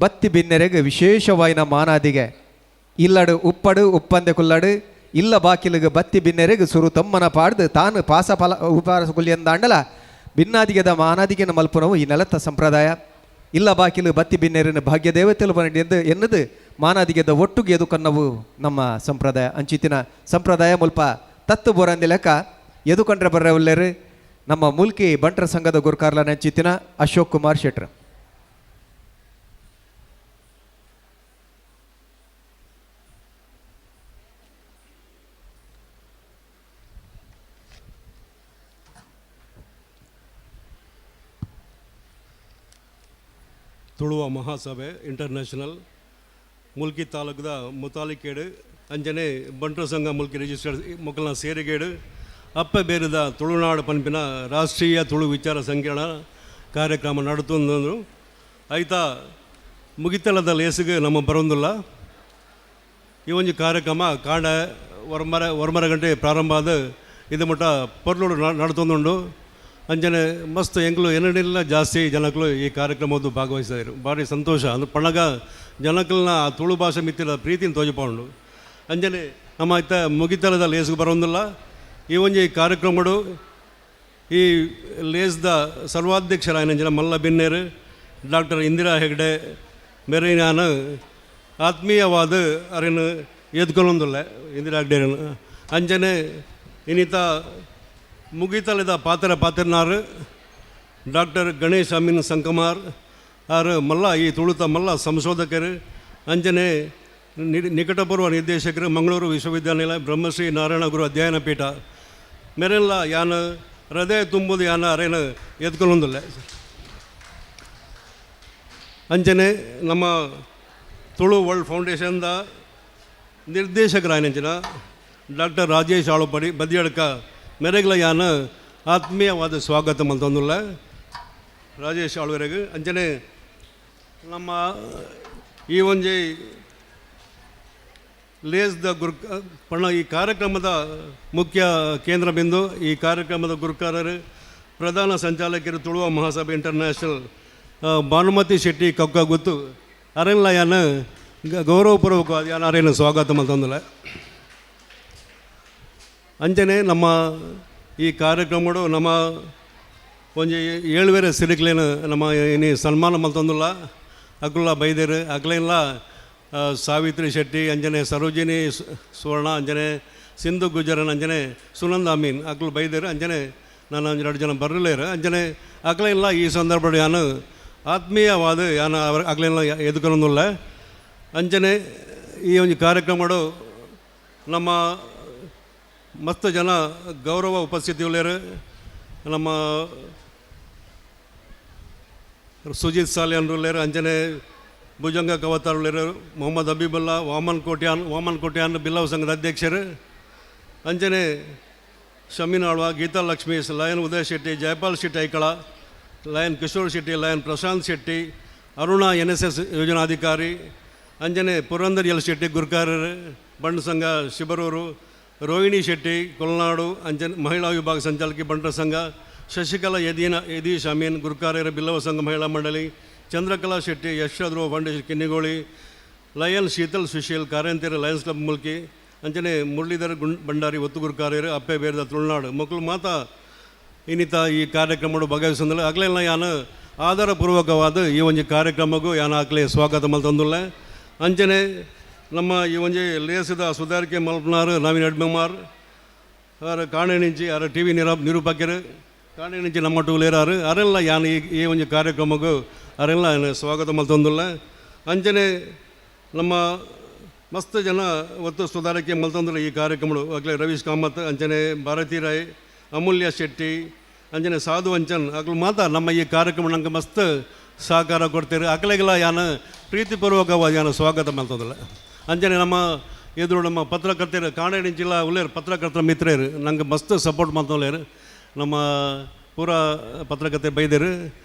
ಬತ್ತಿ ಬಿನ್ನೆರೆಗೆ ವಿಶೇಷವಾಯಿನ ಮಾನಾದಿಗೆ ಇಲ್ಲಡು ಉಪ್ಪಡು ಉಪ್ಪಂದೆ ಕುಲ್ಲಡು ಇಲ್ಲ ಬಾಕಿಲಿಗೆ ಬತ್ತಿ ಬಿನ್ನೆರೆಗೆ ಸುರು ತಮ್ಮನ ಪಾಡ್ದು ತಾನು ಪಾಸ ಫಲ ಉಪಾಸ ಕುಲ್ಯಂದಾಂಡಲ ಬಿನ್ನಾದಿಗೆದ ಮಾನಾದಿಗೆನ ಮಲ್ಪುನವು ಈ ನೆಲತ್ತ ಸಂಪ್ರದಾಯ. ಇಲ್ಲ ಬಾಕಿಲು ಬತ್ತಿ ಬಿನ್ನೆರಿನ ಭಾಗ್ಯ ದೇವತೆಲು ಎಂದು ಎನ್ನದು ಮಾನಾದಿಗೆದ ಒಟ್ಟುಗೆ ಎದು ಕನ್ನವು ನಮ್ಮ ಸಂಪ್ರದಾಯ. ಅಂಚಿತಿನ ಸಂಪ್ರದಾಯ ಮುಲ್ಪ ತತ್ತು ಬೋರಂದಿ ಲೆಕ್ಕ ಎದುಕೊಂಡ್ರೆ ಬರ್ರೆ ನಮ್ಮ ಮುಲ್ಕಿ ಬಂಟರ ಸಂಘದ ಗುರುಕಾರ್ಲ ನೆಂಚಿತ್ತಿನ ಅಶೋಕ್ ಕುಮಾರ್ ಶೆಟ್ರ್. ತುಳುವ ಮಹಾಸಭೆ ಇಂಟರ್ನ್ಯಾಷನಲ್ ಮುಲ್ಕಿ ತಾಲೂಕದ ಮುತಾಲಿಕೇಡು ಅಂಜನೆ ಬಂಟರ ಸಂಘ ಮುಲ್ಕಿ ರಿಜಿಸ್ಟರ್ಡ್ ಮೊಕ್ಕಲ್ನ ಸೇರಿಗೇಡು ಅಪ್ಪ ಬೇರಿದ ತುಳುನಾಡು ಪನ್ಪಿನ ರಾಷ್ಟ್ರೀಯ ತುಳು ವಿಚಾರ ಸಂಕಿರಣ ಕಾರ್ಯಕ್ರಮ ನಡತೊಂದು ಐತ ಮುಗಿತಲದ ಲೇಸಿಗೆ ನಮ್ಮ ಬರೋಂದಿಲ್ಲ. ಈ ಒಂದು ಕಾರ್ಯಕ್ರಮ ಕಾಂಡ ಒರ್ಮರ ಗಂಟೆ ಪ್ರಾರಂಭ ಆದ ಇದು ಮಟ್ಟ ಪೊರ್ಲುಡು ನಡತೊಂದುಂಡು. ಅಂಜನೆ ಮಸ್ತ್ ಎಂಗ್ಲು ಎನ್ನಡಿಲ್ಲ ಜಾಸ್ತಿ ಜನಕ್ಕಳು ಈ ಕಾರ್ಯಕ್ರಮದ್ದು ಭಾಗವಹಿಸಿದರು. ಭಾರಿ ಸಂತೋಷ ಅಂದ್ರೆ ಪಣಗ ಜನಕ್ಕಲ್ನ ತುಳು ಭಾಷೆ ಮಿತ್ತಿರ ಪ್ರೀತಿನ ತೋಜಿಪೌಂಡು. ಅಂಜನೆ ನಮ್ಮ ಐತ ಮುಗಿತಲದ ಲೇಸ್ಗೆ ಬರೋಂದಿಲ್ಲ. ಈ ಒಂಜಿ ಕಾರ್ಯಕ್ರಮಡು ಈ ಲೇಸ್ದ ಸರ್ವಾಧ್ಯಕ್ಷರಾಯನಂಜನ ಮಲ್ಲ ಬಿನ್ನೇರು ಡಾಕ್ಟರ್ ಇಂದಿರಾ ಹೆಗ್ಡೆ ಮೆರೈನಾನ ಆತ್ಮೀಯವಾದ ಅರಿನ ಎದ್ಕೊಳೊಂದಿಲ್ಲ ಇಂದಿರಾ ಹೆಗ್ಡೆ ಅಂಜನೆ ಇನ್ನಿತ ಮುಗಿತಲದ ಪಾತ್ರ ಪಾತ್ರನಾರು ಡಾಕ್ಟರ್ ಗಣೇಶ್ ಅಮೀನ್ ಸಂಕಮಾರ್ ಆರು ಮಲ್ಲ ಈ ತುಳುತ ಮಲ್ಲ ಸಂಶೋಧಕರು ಅಂಜನೆ ನಿಕಟಪೂರ್ವ ನಿರ್ದೇಶಕರು ಮಂಗಳೂರು ವಿಶ್ವವಿದ್ಯಾನಿಲಯ ಬ್ರಹ್ಮಶ್ರೀ ನಾರಾಯಣ ಗುರು ಅಧ್ಯಯನ ಪೀಠ ಮೆರೆಲ್ಲ ಯಾನ ಹೃದಯ ತುಂಬುದು ಯಾನ ಅರೇನು ಎದ್ಕೊಳ್ಳೊಂದಿಲ್ಲ. ಅಂಜನೆ ನಮ್ಮ ತುಳು ವರ್ಲ್ಡ್ ಫೌಂಡೇಶನ್ದ ನಿರ್ದೇಶಕರಾಯನಂಚಿನ ಡಾಕ್ಟರ್ ರಾಜೇಶ್ ಆಳುಪಡಿ ಬದಿಯಡ್ಕ ಮೆರೆಗ್ಲ ಯಾನ ಆತ್ಮೀಯವಾದ ಸ್ವಾಗತ ಮಲ್ತೊಂದುಲ್ಲ ರಾಜೇಶ್ ಆಳುವರೆಗೆ. ಅಂಜನೆ ನಮ್ಮ ಈ ಒಂಜಿ ಲೇಸ್ದ ಗುರು ಪಣ ಈ ಕಾರ್ಯಕ್ರಮದ ಮುಖ್ಯ ಕೇಂದ್ರ ಬಿಂದು ಈ ಕಾರ್ಯಕ್ರಮದ ಗುರುಕಾರರು ಪ್ರಧಾನ ಸಂಚಾಲಕರು ತುಳುವ ಮಹಾಸಭೆ ಇಂಟರ್ನ್ಯಾಷನಲ್ ಭಾನುಮತಿ ಶೆಟ್ಟಿ ಕಕ್ಕ ಗೊತ್ತು ಅರೆಲ್ಲ ಯಾನ ಗೌರವಪೂರ್ವಕವಾದ ಯಾನ ಅರೇನು ಸ್ವಾಗತ ಮಲ್ತೊಂದಿಲ್ಲ. ಅಂಜನೆ ನಮ್ಮ ಈ ಕಾರ್ಯಕ್ರಮಡು ನಮ್ಮ ಒಂಜಿ ಏಳುವೇರೆ ಸಿರಿಕ್ಲೇನು ನಮ್ಮ ಇನಿ ಸನ್ಮಾನ ಮಲ್ತೊಂದಿಲ್ಲ. ಅಕುಲ್ಲ ಬೈದೇರು ಅಕ್ಲೇನ್ಲ ಸಾವಿತ್ರಿ ಶೆಟ್ಟಿ ಅಂಜನೆ ಸರೋಜಿನಿ ಸುವರ್ಣ ಅಂಜನೆ ಸಿಂಧು ಗುಜರನ್ ಅಂಜನೆ ಸುನಂದ ಅಮೀನ್ ಅಕ್ಲು ಬೈದೇರು ಅಂಜನೆ ನಾನು ಒಂಜಿ ಎರಡು ಜನ ಬರಲೇರು ಅಂಜನೆ ಅಕ್ಲೇನ್ಲ ಈ ಸಂದರ್ಭ ಯಾನು ಆತ್ಮೀಯವಾದ ಯಾನ ಅವರ ಅಕ್ಲೇನ್ಲ ಎದುಕೊಳೊಂದಿಲ್ಲ. ಅಂಜನೆ ಈ ಒಂದು ಕಾರ್ಯಕ್ರಮಡು ನಮ್ಮ ಮಸ್ತ್ ಜನ ಗೌರವ ಉಪಸ್ಥಿತಿ ಉಳ್ಳೇರು ನಮ್ಮ ಸುಜಿತ್ ಸಾಲಿಯನ್ ಉಳ್ಳೇರು ಅಂಜನೆ ಭುಜಂಗ ಕವತಾರ್ ಉಳ್ಳೇರು ಮೊಹಮ್ಮದ್ ಹಬೀಬುಲ್ಲಾ ವಾಮನ್ ಕೋಟ್ಯಾನ್ ಬಿಲ್ಲವ ಸಂಘದ ಅಧ್ಯಕ್ಷರು ಅಂಜನೆ Shamin Alva Geetha Lakshmi lion Udaya Shetty Jayapal Shetty Aikala lion Kishore Shetty lion Prashanth Shetty Aruna N S S ಯೋಜನಾಧಿಕಾರಿ ಅಂಜನೆ ಪುರಂದರ್ ಎಲ್ ಶೆಟ್ಟಿ ಗುರ್ಕಾರರು ಬಂಡ ಸಂಘ ಶಿಬರೂರು ರೋಹಿಣಿ ಶೆಟ್ಟಿ ಕೊಲ್ನಾಡು ಅಂಜನ್ ಮಹಿಳಾ ವಿಭಾಗ ಸಂಚಾಲಕಿ ಬಂಟರ ಸಂಘ ಶಶಿಕಲಾ ಯದೀಶ್ ಅಮೀನ್ ಗುರುಕಾರ್ಯರ ಬಿಲ್ಲವ ಸಂಘ ಮಹಿಳಾ ಮಂಡಳಿ ಚಂದ್ರಕಲಾ ಶೆಟ್ಟಿ ಯಶಧ್ರುವ ಫೌಂಡೇಶನ್ ಕಿನ್ನಿಗೋಳಿ ಲಯನ್ ಶೀತಲ್ ಸುಶೀಲ್ ಕಾರಂತಿಯರ ಲಯನ್ಸ್ ಕ್ಲಬ್ ಮುಲ್ಕಿ ಅಂಜನೆ ಮುರಳೀಧರ್ ಭಂಡಾರಿ ಒತ್ತು ಗುರುಕಾರ್ಯರು ಅಪ್ಪೆ ಬೇರದ ತುಳುನಾಡು ಮಕ್ಕಳು ಮಾತಾ ಇನ್ನಿತ ಈ ಕಾರ್ಯಕ್ರಮ ಭಾಗವಹಿಸಂದ್ರೆ ಆಗಲೆಲ್ಲ ಯಾನು ಆಧಾರಪೂರ್ವಕವಾದ ಈ ಒಂದು ಕಾರ್ಯಕ್ರಮಕ್ಕೂ ಯಾನು ಆಗಲೇ ಸ್ವಾಗತ ಮಲ್ತೊಂದುಲ್ಲ. ಅಂಜನೆ ನಮ್ಮ ಈ ಒಂಜಿ ಲೇಸದ ಸುಧಾರಿಕೆ ಮಲ್ಪನಾರು ನವೀನ್ ಅಡ್ಮೆಮಾರ್ ಆರು ಕಾಣೆಣಿಂಚಿ ಆರು ಟಿ ವಿ ನಿರೂಪಕರು ಕಾಣೆಣಿಂಚಿ ನಮ್ಮ ಟೂಲೇರಾರು ಅರೆಲ್ಲ ಯಾನು ಈ ಒಂದು ಕಾರ್ಯಕ್ರಮಕ್ಕೂ ಅರೆಲ್ಲ ಸ್ವಾಗತ ಮಲ್ತೊಂದುಲ್ಲ. ಅಂಜನೆ ನಮ್ಮ ಮಸ್ತ್ ಜನ ಒತ್ತು ಸುಧಾರಿಕೆ ಮಲ್ತೊಂದುಲ್ಲ ಈ ಕಾರ್ಯಕ್ರಮಗಳು ಆಗಲೇ ರವೀಶ್ ಕಾಮತ್ ಅಂಜನೆ ಭಾರತಿ ರಾಯ್ ಅಮೂಲ್ಯ ಶೆಟ್ಟಿ ಅಂಜನೆ ಸಾಧು ಅಂಚನ್ ಅಗ್ಲು ಮಾತಾ ನಮ್ಮ ಈ ಕಾರ್ಯಕ್ರಮ ನಂಗೆ ಮಸ್ತ್ ಸಹಕಾರ ಕೊಡ್ತೀರಿ ಅಕಲೆಗೆಲ್ಲ ಯಾನು ಪ್ರೀತಿಪೂರ್ವಕವಾಗಿ ಯಾನು ಸ್ವಾಗತ ಮಲ್ತೊಂದಿಲ್ಲ. ಅಂಜನೆ ನಮ್ಮ ಎದುರು ನಮ್ಮ ಪತ್ರಕರ್ತರು ಕಾಣೇಡಿ ಜಿಲ್ಲಾ ಉಳ್ಳೇರು ಪತ್ರಕರ್ತರ ಮಿತ್ರರು ನಂಗೆ ಮಸ್ತ್ ಸಪೋರ್ಟ್ ಮಾಡ್ತೊಳ್ಳೇರು ನಮ್ಮ ಪೂರಾ ಪತ್ರಕರ್ತೆ ಬೈದೇರು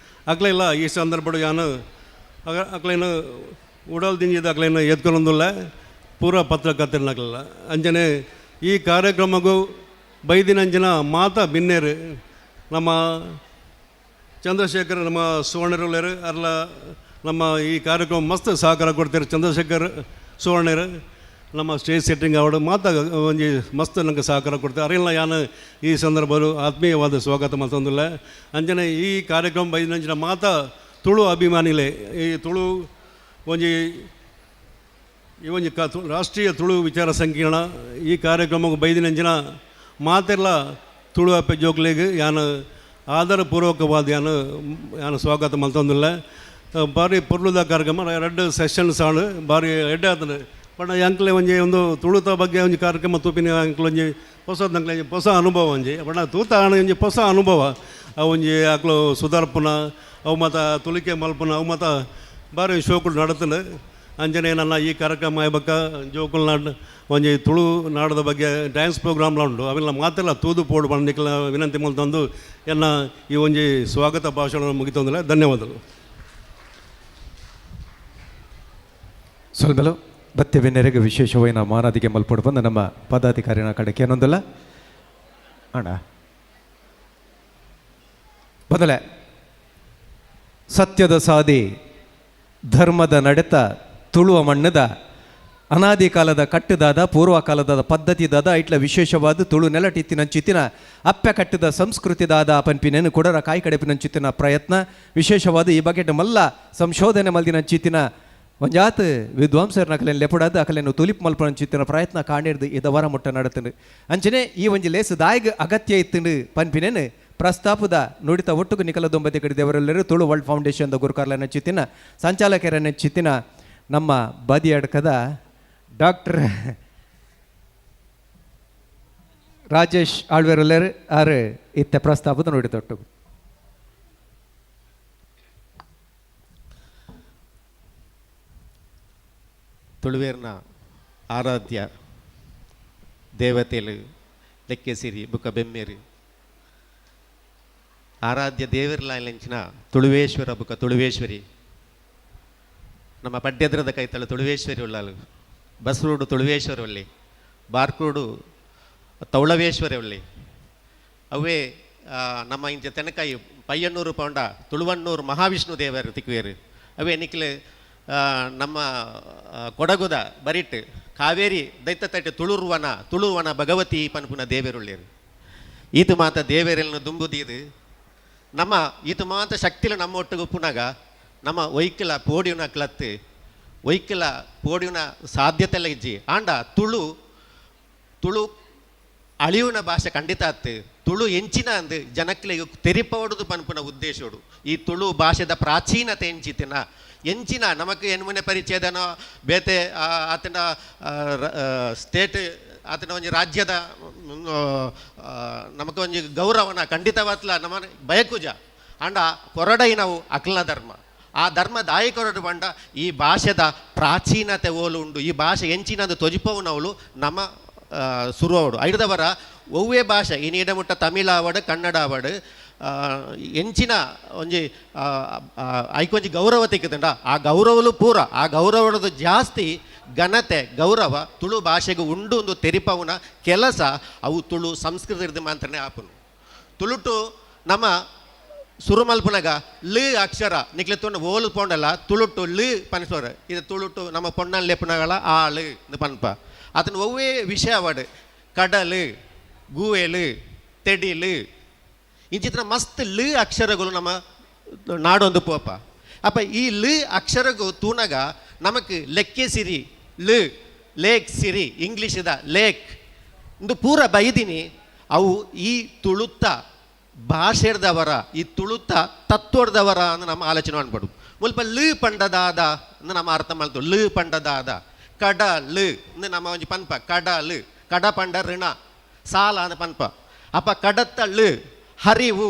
ಅಕ್ಲೆಲ್ಲ ಈ ಸಂದರ್ಭ ಯಾನು ಅಕ್ಲೇನು ಉಡಲ್ ದಿಂಜಿದ ಅಕ್ಲೇನು ಎದ್ಕೊಳೊಂದಿಲ್ಲ ಪೂರಾ ಪತ್ರಕರ್ತರನ್ನಾಗಲಿಲ್ಲ. ಅಂಜನೆ ಈ ಕಾರ್ಯಕ್ರಮಕ್ಕೂ ಬೈದಿನಂಜಿನ ಮಾತಾ ಬಿನ್ನೇರು ನಮ್ಮ ಚಂದ್ರಶೇಖರ್ ನಮ್ಮ ಸುವರ್ಣರುಳ್ಳೇರು ಅಲ್ಲ ನಮ್ಮ ಈ ಕಾರ್ಯಕ್ರಮ ಮಸ್ತ್ ಸಹಕಾರ ಕೊಡ್ತಾರೆ ಚಂದ್ರಶೇಖರ್ ಸುವರ್ಣರು ನಮ್ಮ ಸ್ಟೇಜ್ ಸೆಟ್ಟಿಂಗ್ ಅವರು ಮಾತಾ ಒಂಜಿ ಮಸ್ತ್ ನಂಗೆ ಸಹಕಾರ ಕೊಡ್ತಾರೆ ಅರೆಲ್ಲ ಯಾನು ಈ ಸಂದರ್ಭ ಆತ್ಮೀಯವಾದ ಸ್ವಾಗತ ಮಲ್ತೊಂದಿಲ್ಲ. ಅಂಜನೆ ಈ ಕಾರ್ಯಕ್ರಮ ಬೈದಿನಂಚಿನ ಮಾತಾ ತುಳು ಅಭಿಮಾನಿಲೇ ಈ ತುಳು ಒಂಜಿ ಈ ಒಂಜಿ ರಾಷ್ಟ್ರೀಯ ತುಳು ವಿಚಾರ ಸಂಕಿರಣ ಈ ಕಾರ್ಯಕ್ರಮಕ್ಕೆ ಬೈದಿನಂಚಿನ ಮಾತೆಲ್ಲ ತುಳು ಅಪ್ಪೆ ಜೋಕ್ಲೆಗ್ ಯಾನ್ ಆದರಪೂರ್ವಕವಾದ ಯಾನ್ ಯಾನ್ ಸ್ವಾಗತ ಮಲ್ತೊಂದುಲ್ಲೆ. ಬಾರಿ ಪೊರ್ಲುದ ಕಾರ್ಯಕ್ರಮ ರಡ್ಡ್ ಸೆಷನ್ಸ್ ಆಂಡ್ ಬಾರಿ ಎಡ್ಡೆ ಆತುಂಡು. ಪಂಡ ಎಂಕ್ಲೆ ಒಂಜಿ ಒಂದು ತುಳುತ ಬಗ್ಗೆ ಒಂಜಿ ಕಾರ್ಯಕ್ರಮ ತೂಪಿನ ಎಂಕ್ಲೆ ಒಂಜಿ ಪೊಸದಂಕ್ಲೆ ಒಂಜಿ ಪೊಸ ಅನುಭವ ಒಂಜಿ ಪಂಡ ತೂತ ಆಂಡ ಒಂಜಿ ಪೊಸ ಅನುಭವ ಅವು ಒಂಜಿ ಅಕ್ಲು ಸುಧಾರ್ಪುನ ಅವು ಮಾತ ತುಲಿಕೆ ಮಲ್ಪುನ ಅವು ಮಾತ ಬಾರಿ ಶೋಕುಲು ನಡತ್ಂಡ್. ಅಂಚನೆ ನನ್ನ ಈ ಕಾರ್ಯಕ್ರಮ ಬೊಕ್ಕ ಜೋಕುಲ್ನಾಡ್ ಒಂಜಿ ತುಳು ನಾಡದ ಬಗ್ಗೆ ಡ್ಯಾನ್ಸ್ ಪ್ರೋಗ್ರಾಮ್ಲ ಉಂಡು ಅವೆಲ್ಲ ಮಾತೆಲ್ಲ ತೂದು ಪೋಡು ಪಂಡ ವಿನಂತಿ ಮಲ್ತೊಂದು ಎನ್ನ ಈ ಒಂಜಿ ಸ್ವಾಗತ ಭಾಷಣ ಮುಗಿತೊಂದಿಲ್ಲ. ಧನ್ಯವಾದಗಳು. ಸೊಲ್ಮೆಲು ಬತ್ತೆ ಬೆನ್ನೆರೆಗೆ ವಿಶೇಷವಾಯಿನ ಮಾನಾದಿಗೆ ಮಲ್ಪೊಡು ಬಂದು ನಮ್ಮ ಪದಾಧಿಕಾರಿನ ಕಡೆಗೆ ಏನೊಂದಲ್ಲ ಅಣ್ಣ ಬದಲೆ ಸತ್ಯದ ಸಾದಿ ಧರ್ಮದ ನಡೆತ ತುಳುವ ಮಣ್ಣದ ಅನಾದಿ ಕಾಲದ ಕಟ್ಟದಾದ ಪೂರ್ವಕಾಲದ ಪದ್ಧತಿದಾದ ಐಟ್ಲ ವಿಶೇಷವಾದ ತುಳು ನೆಲಟಿತ್ತಿನಂಚಿತ್ತಿನ ಅಪ್ಪೆ ಕಟ್ಟದ ಸಂಸ್ಕೃತಿದಾದ ಪನ್ಪಿನೇನು ಕೊಡರ ಕಾಯಿ ಕಡೆಪಿನಂಚಿತ್ತಿನ ಪ್ರಯತ್ನ ವಿಶೇಷವಾದ ಈ ಬಗ್ಗೆ ಮಲ್ಲ ಸಂಶೋಧನೆ ಮಲ್ದಿನಂಚಿತ್ತಿನ ಒಂಜಾತ್ ವಿದ್ವಾಂಸರನ ಅಕಲೆನ್ ಲೆಪುಡಾದ ಅಕಲೆನು ತುಲಿಪ್ ಮಲ್ಪನಂಚಿತ್ತಿನ ಪ್ರಯತ್ನ ಕಾಣಿರ್ದು ಇದವರ ಮುಟ್ಟ ನಡತಂಡು. ಅಂಚನೆ ಈ ಒಂಜಿ ಲೇಸು ದಾಯಿಗ್ ಅಗತ್ಯ ಇತ್ತಂಡು ಪನ್ಪಿನೇನು ಪ್ರಸ್ತಾಪದ ನುಡಿತ ಒಟ್ಟುಗು ನಿಕಲ ದೊಂಬತಿ ಕಡೆ ದೇವರೆಲ್ಲರೂ ತುಳು ವರ್ಲ್ಡ್ ಫೌಂಡೇಶನ್ ಗುರುಕಾರ್ಲನ ಚಿತ್ತಿನ ಸಂಚಾಲಕರನ್ನ ಚಿತ್ತಿನ ನಮ್ಮ ಬದಿಯಡ್ಕದ ಡಾಕ್ಟರ್ ರಾಜೇಶ್ ಆಳ್ವೆರಲ್ಲೇರು ಆರು ಇತ್ತ ಪ್ರಸ್ತಾಪದ ನುಡಿತೊಟ್ಟುಗು. ತುಳುವೇರ್ನ ಆರಾಧ್ಯ ದೇವತೆಲು ಲೆಕ್ಕೆಸಿರಿ ಬುಕ್ಕ ಬೆಮ್ಮೇರು ಆರಾಧ್ಯ ದೇವರ್ಲಾಂಚಿನ ತುಳುವೇಶ್ವರ ಬುಕ್ಕ ತುಳುವೇಶ್ವರಿ ನಮ್ಮ ಪಡ್ಯದ್ರದ ಕೈತಳು ತುಳುವೇಶ್ವರಿ ಉಳ್ಳಾಲು ಬಸ್ರೋಡು ತುಳುವೇಶ್ವರ ಒಳ್ಳಿ ಬಾರ್ಕೋಡು ತೌಳವೇಶ್ವರ ಒಳ್ಳಿ ಅವೇ ನಮ್ಮ ಇಂಚ ತೆನಕಾಯಿ ಪಯ್ಯನ್ನೂರು ಪೌಂಡ ತುಳುವನ್ನೂರು ಮಹಾವಿಷ್ಣು ದೇವರು ತಿಕ್ಕುವೇರು ಅವೇ ನಿಕ್ಲೆ ನಮ್ಮ ಕೊಡಗುದ ಬರಿಟ್ ಕಾವೇರಿ ದೈತ ತಟ್ಟೆ ತುಳುರುವನ ತುಳುವನ ಭಗವತಿ ಪನ್ಪುನ ದೇವರುಳ್ಳೇರು ಈತು ಮಾತ ದೇವರೆಲ್ಲ ದುಂಬುದೀದು ನಮ್ಮ ಈತು ಮಾತ ಶಕ್ತಿಲ ನಮ್ಮ ಒಟ್ಟಿಗೆ ಉಪ್ಪುನಾಗ ನಮ್ಮ ಒಯ್ಕಲ ಪೋಡಿಯುನ ಕ್ಲತ್ತು ಒಯ್ಕಲ ಪೋಡಿಯುನ ಸಾಧ್ಯತೆಲ್ಲ ಇಜ್ಜಿ ಆಂಡ ತುಳು ತುಳು ಅಳಿಯುನ ಭಾಷೆ ಖಂಡಿತ ಆತ್ತು ತುಳು ಎಂಚಿನ ಅಂದು ಜನಕ್ಲೆಗ್ ತೆರಿಪವಡುದು ಪನ್ಪುನ ಉದ್ದೇಶೋಡು ಈ ತುಳು ಭಾಷೆದ ಪ್ರಾಚೀನತೆ ಎಂಚಿತಿನ ಎಂಚಿನ ನಮಕ್ ಎನ್ಮುನೆ ಪರಿಚಯದನೋ ಬೇತೆ ಆತನ ಸ್ಟೇಟ್ ಆತನ ಒಂಜಿ ರಾಜ್ಯದ ನಮಕ್ ಒಂಜಿ ಗೌರವನ ಖಂಡಿತವಾತ್ಲ ನಮ್ಮ ಬಯಕುಜ ಆಂಡ ಕೊರಡೈನವು ಅಕ್ಲನ ಧರ್ಮ ಆ ಧರ್ಮ ದಾಯಿ ಕೊರಡು ಬಂಡ ಈ ಭಾಷೆದ ಪ್ರಾಚೀನತೆ ಓಲು ಉಂಡು ಈ ಭಾಷೆ ಎಂಚಿನದು ತೊಜಿಪವುನವಳು ನಮ್ಮ ಸುರುವವಡು ಐದವರ ಒವ್ವೇ ಭಾಷೆ ಈ ನೀಡಮುಟ್ಟ ತಮಿಳ್ ಆವಡು ಕನ್ನಡ ಆವಡು ಎಂಚಿನ ಒಂಜಿ ಐಕೊಂಜಿ ಗೌರವ ತಿಕ್ಕುದುಂಡ ಆ ಗೌರವಲು ಪೂರ ಆ ಗೌರವದ ಜಾಸ್ತಿ ಘನತೆ ಗೌರವ ತುಳು ಭಾಷೆಗೆ ಉಂಡು ಒಂದು ತೆರಿಪವುನ ಕೆಲಸ ಅವು ತುಳು ಸಂಸ್ಕೃತ ಮಾತ್ರನೇ ಆಪುನು ತುಳುಟು ನಮ್ಮ ಸುರುಮಲ್ಪುನಗ ಲ ಅಕ್ಷರ ನಿಕ್ಲೆ ತೊಂಡು ಓಲು ಪೋಂಡಲ್ಲ ತುಳುಟು ಲ ಪನ್ಸೋರ ಇದು ತುಳುಟು ನಮ್ಮ ಪೊಣ್ಣನ್ ಲೆಪ್ಪುನಗಳ ಆಳು ಪನ್ಪ ಆತನ ಒವ್ವೇ ವಿಷಯ ಅವಡು ಕಡಲು ಗೂವೆಲು ತೆಡಿಲು ಇಂಚಿತ್ರ ಮಸ್ತ್ ಲ ಅಕ್ಷರಗಳು ನಮ್ಮ ನಾಡೊಂದು ಪೋಪ ಅಪ್ಪ ಈ ಲ ಅಕ್ಷರಗೂ ತೂನಗ ನಮಕ್ ಲೆಕ್ಕೆ ಸಿರಿ ಲ ಲೇಕ್ ಸಿರಿ ಇಂಗ್ಲೀಷದ ಲೇಕ್ ಇಂದು ಪೂರ ಬೈದಿನಿ ಅವು ಈ ತುಳುತ್ತ ಭಾಷೆರ್ದವರ ಈ ತುಳುತ್ತ ತತ್ವರ್ದವರ ಅಂದ್ ನಮ್ಮ ಆಲೋಚನೆ ಮಾಡ್ಬಾರ್ದು. ಮುಲ್ಪ ಲ ಪಂಡದಾದ ಅಂದ್ ನಮ್ಮ ಅರ್ಥ ಮಾಡ್ತು ಲ ಪಂಡದಾದ ಕಡ ಲ ಅಂದ್ ನಮ್ಮ ಒಂಜಿ ಪನ್ಪ ಕಡ ಲ ಕಡ ಪಂಡ ಋಣ ಸಾಲ ಅಂದ್ ಪನ್ಪ ಅಪ್ಪ ಕಡತ್ತ ಲ ಹರಿವು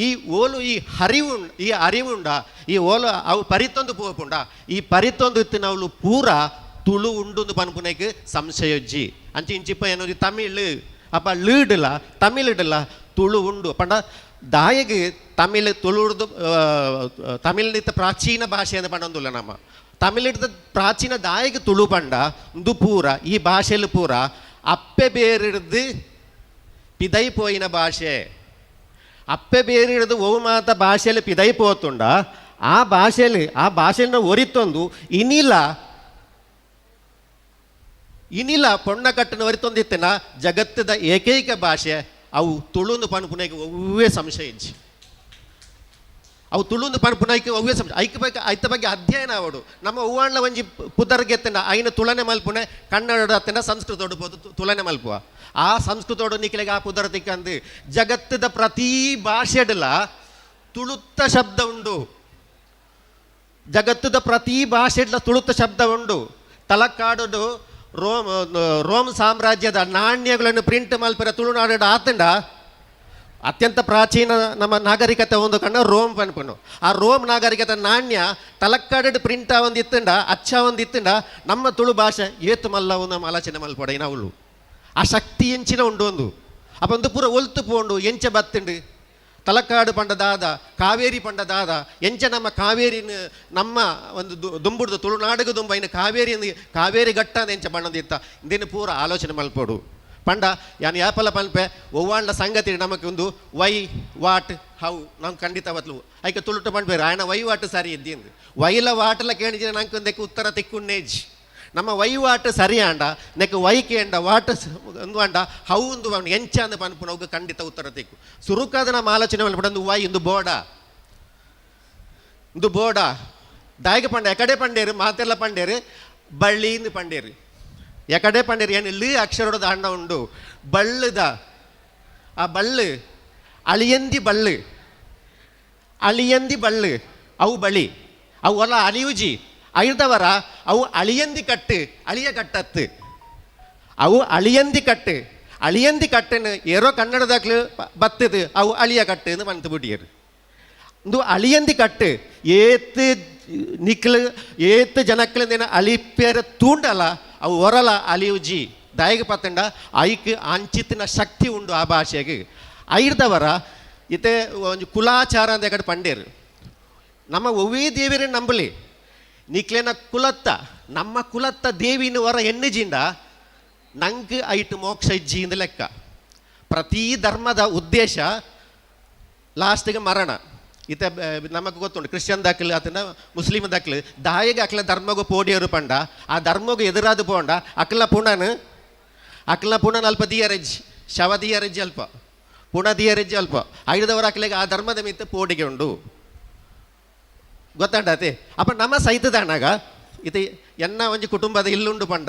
ಈ ಓಲು ಈ ಹರಿವು ಈ ಅರಿವುಂಡ ಈ ಓಲು ಅವು ಪರಿತೊಂದು ಪೋಪುಂಡ ಈ ಪರಿತೊಂದು ಇತ್ತಿನವಳು ಪೂರ ತುಳು ಉಂಡುಂದು ಪನ್ಪುನೈಕ್ ಸಂಶಯೊಜ್ಜಿ ಅಂಚಿ ಇಂಚಿಪ್ಪ ಏನೋ ತಮಿಳ್ ಅಪ್ಪ ಲೀಡಲ ತಮಿಳಿಡಲ ತುಳು ಉಂಡು ಪಂಡ ದಾಯಗೆ ತಮಿಳ್ ತುಳುಡ್ದು ತಮಿಳ್ನಿತ್ತ ಪ್ರಾಚೀನ ಭಾಷೆ ಅಂತ ಪಂಡೊಂದುಲ್ಲ ನಮ್ಮ ತಮಿಳಿಡ್ದ ಪ್ರಾಚೀನ ದಾಯಗೆ ತುಳು ಪಂಡ ಉಂದು ಪೂರ ಈ ಭಾಷೆಲು ಪೂರ ಅಪ್ಪೆ ಬೇರಿಡ್ದು ಪಿದೈ ಪೋಯಿನ ಭಾಷೆ ಅಪ್ಪೆ ಬೇರಿಡ್ದು ಒವು ಮಾತ ಭಾಷೆಯಲ್ಲಿ ಪಿದೈ ಪೋತುಂಡ ಆ ಭಾಷೆಯಲ್ಲಿ ಆ ಭಾಷೆಯನ್ನು ಒರಿತೊಂದು ಇನಿಲ ಇನಿಲ ಪೊಣ್ಣ ಕಟ್ಟನ ಒರಿತೊಂದಿತ್ತಿನ ಜಗತ್ತದ ಏಕೈಕ ಭಾಷೆ ಅವು ತುಳುಂದು ಪನ್ಪುನೆಗೆ ಒವ್ವೇ ಸಂಶಯ ಇಜ್ಜಿ. ಅವು ತುಳುಂದು ಪನ್ಪುನ ಐಕ್ ಅವ್ವೇ ಸಬ್ಜೆಕ್ಟ್ ಐಕ್ ಬಗ್ಗೆ ಐತ ಬಗ್ಗೆ ಅಧ್ಯಯನ ಆವಡು. ನಮ್ಮ ಹೂವಾಣ್ಲ ಒಂಜಿ ಪುದರ್ಗೆತ್ತಂಡ ಐನ ತುಳನೆ ಮಲ್ಪುನೆ ಕನ್ನಡ ಅತ್ತಂಡ ಸಂಸ್ಕೃತೋಡು ಪೋದು ತುಳನೆ ಮಲ್ಪುವ. ಆ ಸಂಸ್ಕೃತೋಡು ನಿಕ್ಲೆಗ್ ಆ ಪುದರ್ ತಿಕ್ಕಂದು ಜಗತ್ತದ ಪ್ರತೀ ಭಾಷೆಡ್ಲ ತುಳುತ್ತ ಶಬ್ದ ಉಂಡು. ಜಗತ್ತದ ಪ್ರತೀ ಭಾಷೆಡ್ಲ ತುಳುತ್ತ ಶಬ್ದ ಉಂಡು. ತಲಕಾಡುಡು ರೋಮ್ ರೋಮ್ ಸಾಮ್ರಾಜ್ಯದ ನಾಣ್ಯಗಳನ್ನು ಪ್ರಿಂಟ್ ಮಲ್ಪರ ತುಳುನಾಡು ಆತಂಡ ಅತ್ಯಂತ ಪ್ರಾಚೀನ ನಮ್ಮ ನಾಗರಿಕತೆ ಒಂದು ಕಣ್ಣ ರೋಮ್ ಪನ್ಪುನು. ಆ ರೋಮ್ ನಾಗರಿಕತೆ ನಾಣ್ಯ ತಲಕ್ಕಾಡು ಪ್ರಿಂಟ್ ಒಂದು ಇತ್ತಂಡ ಅಚ್ಚ ಒಂದು ಇತ್ತಂಡ ನಮ್ಮ ತುಳು ಭಾಷೆ ಏತು ಮಲ್ಲವು ನಮ್ಮ ಆಲೋಚನೆ ಮಲ್ಪಡ ಇನವುಳು ಆ ಶಕ್ತಿ ಎಂಚಿನ ಉಂಡು ಒಂದು ಅಪ್ಪ ಒಂದು ಪೂರ ಒಲ್ತು ಪೋಂಡು ಎಂಚ ಬತ್ತುಂಡು. ತಲಕಾಡು ಪಂಡ ದಾದ ಕಾವೇರಿ ಪಂಡ ದಾದ ಎಂಚ ನಮ್ಮ ಕಾವೇರಿನ ನಮ್ಮ ಒಂದು ದುಂಬುಡ್ದು ತುಳುನಾಡಿಗೆ ದುಂಬ ಇನ್ನು ಕಾವೇರಿ ಕಾವೇರಿ ಘಟ್ಟ ಅಂದ್ ಎಂಚ ಬಣ್ಣದಿತ್ತ ಇಂದಿನ ಪೂರ ಆಲೋಚನೆ ಮಲ್ಪೋಡು. ಪಂಡ ಯಾನ್ ಯಾಪಲ ಪನ್ಪೆ ಒವ್ವಾಂಡ ಸಂಗತಿ ನಮಕ್ ಒಂದು why what how ನಮ್ಗೆ ಖಂಡಿತ ಬತ್ಲು ಐಕೆ ತುಳುಟು ಪನ್ಪೇರು ಆಯನ ವೈ what ಸರಿ ಇದ್ದಿಂದು ವೈಲ ವಾಟಲ ಕೇಳಿದ್ರೆ ನಂಗೆ ಒಂದಕ್ಕೆ ಉತ್ತರ ತಿಕ್ಕುನ್ನೇಜ್. ನಮ್ಮ ವೈ what ಸರಿ ಆಂಡ ನೆಕ್ ವೈ ಕೇಂಡ what ಒಂದು ಅಂಡ how ಒಂದು ಎಂಚ ಅಂದ್ ಪನ್ಪುನವ್ಗೆ ಖಂಡಿತ ಉತ್ತರ ತಿಕ್ಕು. ಸುರುಕಾದ ನಮ್ಮ ಆಲೋಚನೆ ಮಲ್ಪಡ ಒಂದು ವೈ ಒಂದು ಬೋಡ ಒಂದು ಬೋಡ ದಾಯಿಗೆ ಪಂಡ ಎಕಡೆ ಪಂಡೇರು ಮಾತೆಲ್ಲ ಪಂಡೇರು ಬಳ್ಳಿಂದು ಪಂಡೇರು ಎಕಡೆ ಪಂಡೇರು ಏನು ಲಿ ಅಕ್ಷರದ ಅಣ್ಣ ಉಂಡು ಬಳ್ಳುದ ಆ ಬಳ್ಳು ಅಳಿಯಂದಿ ಬಳ್ಳು ಅಳಿಯಂದಿ ಬಳ್ಳು ಅವು ಬಳಿ ಅವು ಒಲ ಅಳಿಯುಜಿ ಐದವರ ಅವು ಅಳಿಯಂದಿ ಕಟ್ಟು ಅಳಿಯ ಕಟ್ಟತ್ತು ಅವು ಅಳಿಯಂದಿ ಕಟ್ಟು ಅಳಿಯಂದಿ ಕಟ್ಟನ್ನು ಏರೋ ಕನ್ನಡದಾಗ್ಲು ಬತ್ತದು ಅವು ಅಳಿಯ ಕಟ್ಟು ಎಂದು ಮನ್ತು ಬಿಟ್ಟಿಯರು. ಒಂದು ಅಳಿಯಂದಿ ಕಟ್ಟು ಏತ್ ನಿಕ್ಲು ಏತ್ ಜನಕ್ಲಿಂದ ಅಳಿಪೇರ ತೂಂಡಲ ಅವು ಒರಲ ಅಲಿಯುಜಿ ದಾಯಿಗೆ ಪತ್ತಂಡ ಐಕ್ ಅಂಚಿತ್ತಿನ ಶಕ್ತಿ ಉಂಡು ಆ ಭಾಷೆಗೆ. ಐರ್ದವರ ಇತ್ತೆ ಒಂಜಿ ಕುಲಾಚಾರ ಅಂತ ಕಡೆ ಪಂಡೇರು ನಮ್ಮ ಒವ್ವೇ ದೇವಿರೇ ನಂಬಲಿ ನಿಕ್ಲೇನ ಕುಲತ್ತ ನಮ್ಮ ಕುಲತ್ತ ದೇವಿನ ವರ ಎಣ್ಣೆಜಿಂದ ನಂಗೆ ಐಟು ಮೋಕ್ಷ ಇಜ್ಜಿ ಇಂದ ಲೆಕ್ಕ. ಪ್ರತಿ ಧರ್ಮದ ಉದ್ದೇಶ ಲಾಸ್ಟಿಗೆ ಮರಣ. ಇತ ನಮಗೆ ಗೊತ್ತುಂಟು ಕ್ರಿಶ್ಚಿಯನ್ ದಾಖಲೆ ಆತನ ಮುಸ್ಲಿಮ್ ದಾಖಲೆ ದಾಯಿಗೆ ಅಕ್ಲ ಧರ್ಮಗೂ ಪೋಡಿಯರು ಪಂಡ ಆ ಧರ್ಮಗೂ ಎದುರಾದ ಪೋಂಡ ಅಕ್ಲ ಪುಣನ್ ಅಕ್ಲ ಪುಣನ್ ಅಲ್ಪ ದಿಯರೆಜ್ ಶವ ದಿಯರೆಜ್ ಅಲ್ಪ ಪುಣ ದಿಯರೆಜ್ ಅಲ್ಪ ಐದವರ ಅಕ್ಲೆಗೆ ಆ ಧರ್ಮದ ಮಿತ್ತ ಪೋಡಿಗೆ ಉಂಡು ಗೊತ್ತಾಂಡತೆ. ಅಪ್ಪ ನಮ್ಮ ಸೈತದಾನಾಗ ಇದು ಎನ್ನ ಒಂಜಿ ಕುಟುಂಬದ ಇಲ್ಲುಂಡು ಪಂಡ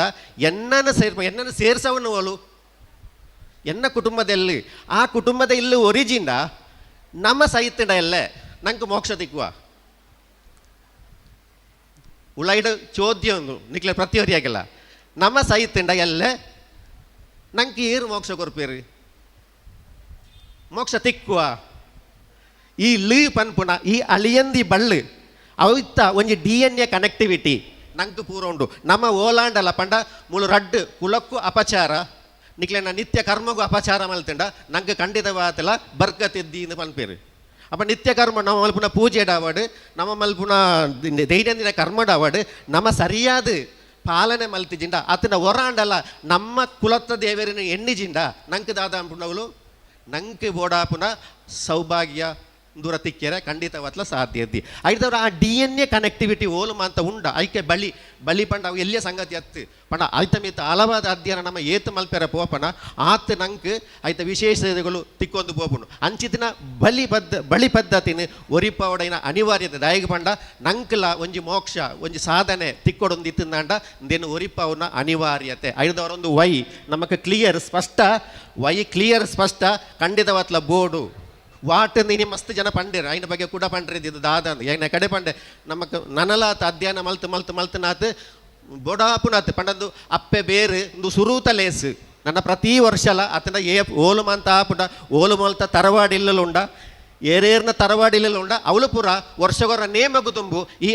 ಎನ್ನನ ಸೇರ್ ಎನ್ನನ್ನು ಸೇರ್ಸವನು ಅವಳು ಎನ್ನ ಕುಟುಂಬದಲ್ಲಿ ಆ ಕುಟುಂಬದ ಇಲ್ಲು ಒರಿಜಿಂದ ನಮ್ಮ ಸೈತಡ ಎಲ್ಲ ನಂಗೆ ಮೋಕ್ಷ ತಿಕ್ಕುವ ಉಳೈಡ ಚೋದ್ಯ ಒಂದು ನಿಕ್ಲೆ ಪ್ರತಿಯೊರಿಯಾಗಿಲ್ಲ ನಮ್ಮ ಸೈತಂಡ ಎಲ್ಲ ನಂಗೆ ಏರು ಮೋಕ್ಷ ಕೊರ್ಪೇರಿ ಮೋಕ್ಷ ತಿಕ್ಕುವ. ಈ ಲಿ ಪನ್ಪುಣ ಈ ಅಳಿಯಂದಿ ಬಳ್ಳು ಅವಿತ್ತ ಒಂಜಿ ಡಿ ಎನ್ ಎ ಕನೆಕ್ಟಿವಿಟಿ ನಂಗೆ ಪೂರ ಉಂಡು. ನಮ್ಮ ಓಲಾಂಡಲ ಪಂಡ ಮುಳು ರಡ್ಡು ಕುಲಕ್ಕೂ ಅಪಚಾರ ನಿಕ್ಲೆನ ನಿತ್ಯ ಕರ್ಮಗೂ ಅಪಚಾರ ಮಲ್ತಂಡ ನಂಗೆ ಖಂಡಿತವಾತಲ ಬರ್ಕತಿದ್ದಿ ಪನ್ಪೇರು. ಅಪ್ಪ ನಿತ್ಯ ಕರ್ಮ ನಮ್ಮ ಮಲ್ಪುನ ಪೂಜೆ ಡಾವಡು ನಮ್ಮ ಮಲ್ಪುನ ದೈನಂದಿನ ಕರ್ಮ ಡಾವಡು ನಮ್ಮ ಸರಿಯಾದ ಪಾಲನೆ ಮಲ್ತಿಜಿಂಡ ಆತನ ಹೊರಾಂಡಲ್ಲ ನಮ್ಮ ಕುಲತ್ತ ದೇವರಿನ ಎಣ್ಣಿಜಿಂಡ ನಂಗೆ ದಾದ ಅನ್ಪುನವಳು ನಂಗೆ ಬೋಡಾಪುನ ಸೌಭಾಗ್ಯ ದೂರ ತಿಕ್ಕೆರೆ ಖಂಡಿತವಾತ್ಲ ಸಾಧ್ಯ ಇದ್ದಿ. ಐದವ್ರ ಆ ಡಿ ಎನ್ ಎ ಕನೆಕ್ಟಿವಿಟಿ ಓಲು ಅಂತ ಉಂಡ ಐಕೆ ಬಳಿ ಬಳಿ ಪಂಡ ಅವು ಎಲ್ಲಿಯ ಸಂಗತಿ ಅತ್ತು ಪಂಡ ಐತ ಮೀತ ಹಲವಾದ ಅಧ್ಯಯನ ನಮ್ಮ ಏತು ಮಲ್ಪೆರ ಪೋಪಣ ಆತ ನಂಗೆ ಐತ ವಿಶೇಷತೆಗಳು ತಿಕ್ಕೊಂದು ಪೋಪುಂಡು. ಅಂಚಿತಿನ ಬಲಿ ಪದ್ಧ ಬಳಿ ಪದ್ಧತಿನ ಒರಿಪವಡೈನ ಅನಿವಾರ್ಯತೆ ದಾಯಿಗೆ ಪಂಡ ನಂಕ್ಲ ಒಂಜಿ ಮೋಕ್ಷ ಒಂಜಿ ಸಾಧನೆ ತಿಕ್ಕೊಡೊಂದು ಇತ್ತಿಂದಾಂಡ ದೇನು ಒರಿಪವನ ಅನಿವಾರ್ಯತೆ. ಐದವರೊಂದು ವೈ ನಮಕ್ ಕ್ಲಿಯರ್ ಸ್ಪಷ್ಟ ವೈ ಕ್ಲಿಯರ್ ಸ್ಪಷ್ಟ ಖಂಡಿತವಾತ್ಲ ಬೋರ್ಡು what ನೀನು ಮಸ್ತ್ ಜನ ಪಂಡೇರು ಐನ ಬಗ್ಗೆ ಕೂಡ ಪಂಡ್ರಿ ಇದು ದಾದ ಏನ ಕಡೆ ಪಂಡೆ ನಮಕ್ ನನಲಾತ ಅಧ್ಯಯನ ಮಲ್ತು ಮಲ್ತು ಮಲ್ತು ನಾತ್ ಬೊಡಾಪುನಾತ್ ಪಂಡಂದು ಅಪ್ಪೆ ಬೇರು ಒಂದು ಸುರೂತ ಲೇಸು ನನ್ನ ಪ್ರತಿ ವರ್ಷಲ ಆತನ ಏ ಓಲು ಮಂತ ಆಪುಂಡ ಓಲು ಮಲ್ತ ತರವಾಡಿಲ್ಲುಂಡ ಏರೇರ್ನ ತರವಾಡಿಲ್ಲುಂಡ ಅವಳು ಪೂರ ವರ್ಷಗೊರ ನೇಮಗು ತುಂಬು ಈ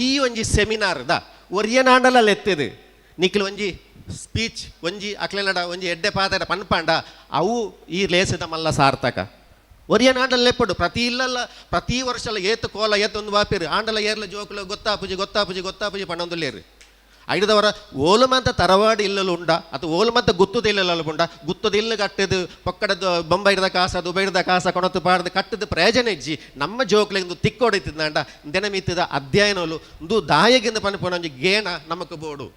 ಈ ಒಂಜಿ ಸೆಮಿನಾರ್ದ ಒರಿಯನಾಂಡಲ ಎತ್ತಿದು ನಿಕ್ಲು ಒಂಜಿ ಸ್ಪೀಚ್ ಒಂಜಿ ಅಕ್ಲೆನಡ ಒಂಜಿ ಎಡ್ಡೆ ಪಾತ್ರ ಪನ್ಪಾಂಡ ಅವು ಈ ಲೇಸದ ಮಲ್ಲ ಸಾರ್ಥಕ. ಒರಿಯನ್ ಆಂಡಲ ಲೆಪ್ಪಡು ಪ್ರತಿ ಇಲ್ಲಲ್ಲ ಪ್ರತಿ ವರ್ಷಲ ಏತು ಕೋಲ ಏತು ಒಂದು ವಾಪಿರು ಆಂಡಲ ಏರ್ಲ ಜೋಕುಲ ಗೊತ್ತಾಪುಜಿ ಗೊತ್ತಾಪುಜಿ ಗೊತ್ತಾಪುಜಿ ಪಣ್ಣೊಂದುಲ್ಲೇರು ಐದವರ ಓಲುಮಂತ ತರವಾಡಿ ಇಲ್ಲಲು ಉಂಡ ಅಥವಾ ಓಲುಮಂತ ಗುತ್ತದ ಇಲ್ಲಲು ಉಂಡ ಗುತ್ತದ ಇಲ್ಲ ಕಟ್ಟದು ಪೊಕ್ಕಡದ ಬೊಂಬೈಡ್ದ ಕಾಸ ದುಬೈಡ್ದ ಕಾಸ ಕೊಣತು ಪಾಡ್ದು ಕಟ್ಟದ ಪ್ರಯೋಜನ ಇಜ್ಜಿ ನಮ್ಮ ಜೋಕ್ಲಿಂದು ತಿಕ್ಕೊಡಿತ್ತಿದ್ದಾಂಡ ದಿನಮಿತ್ತದ ಅಧ್ಯಯನಲು ಒಂದು ದಾಯಗಿಂದ ಪನ್ಪುನ ಒಂಜಿ ಗೇಣ ನಮಕ್ ಬೋಡು.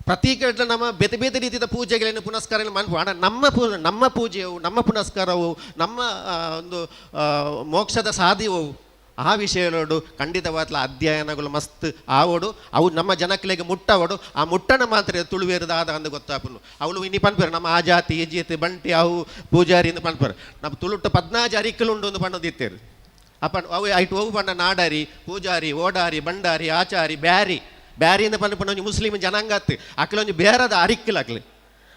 ಪ್ರತಿ ಕಡೆ ನಮ್ಮ ಬೇತೆ ಬೇತೆ ರೀತಿಯ ಪೂಜೆಗಳನ್ನು ಪುನಸ್ಕಾರ ಮನ್ಪು ಆಂಡ ನಮ್ಮ ಪೂಜೆಯು ನಮ್ಮ ಪುನಸ್ಕಾರವು ನಮ್ಮ ಒಂದು ಮೋಕ್ಷದ ಸಾಧ್ಯವು ಆ ವಿಷಯಗಳು ಖಂಡಿತವಾದ ಅಧ್ಯಯನಗಳು ಮಸ್ತ್ ಆವಡು ಅವು ನಮ್ಮ ಜನಕ್ಲೆಗೆ ಮುಟ್ಟವಡು ಆ ಮುಟ್ಟಣ ಮಾತ್ರ ತುಳುವೇರುದಾದ ಅಂದು ಗೊತ್ತಾಪುನು ಅವಳು ಇನ್ನಿ ಪನ್ಪೇರು ನಮ್ಮ ಆ ಜಾತಿ ಈ ಜೀತಿ ಬಂಟಿ ಅವು ಪೂಜಾರಿ ಎಂದು ಪನ್ಪೇರು ನಮ್ಮ ತುಳುಟ್ಟು 14 ಅರಿಕಲು ಉಂಡು ಒಂದು ಪಣ್ಣದಿತ್ತೇರು ಅಪ್ಪ ಅವು ಐಟು ಹೋಗು ಪಂಡ ನಾಡಾರಿ ಪೂಜಾರಿ ಓಡಾರಿ ಬಂಡಾರಿ ಆಚಾರಿ ಬ್ಯಾರಿ ಬ್ಯಾರಿಯಿಂದ ಪನ್ಪುನ ಒಂಜಿ ಮುಸ್ಲಿಂ ಜನಾಂಗತ್ತು ಅಕ್ಲೊಂಜಿ ಬೇರದ ಅರಿಕ್ಕಲು ಅಕ್ಲು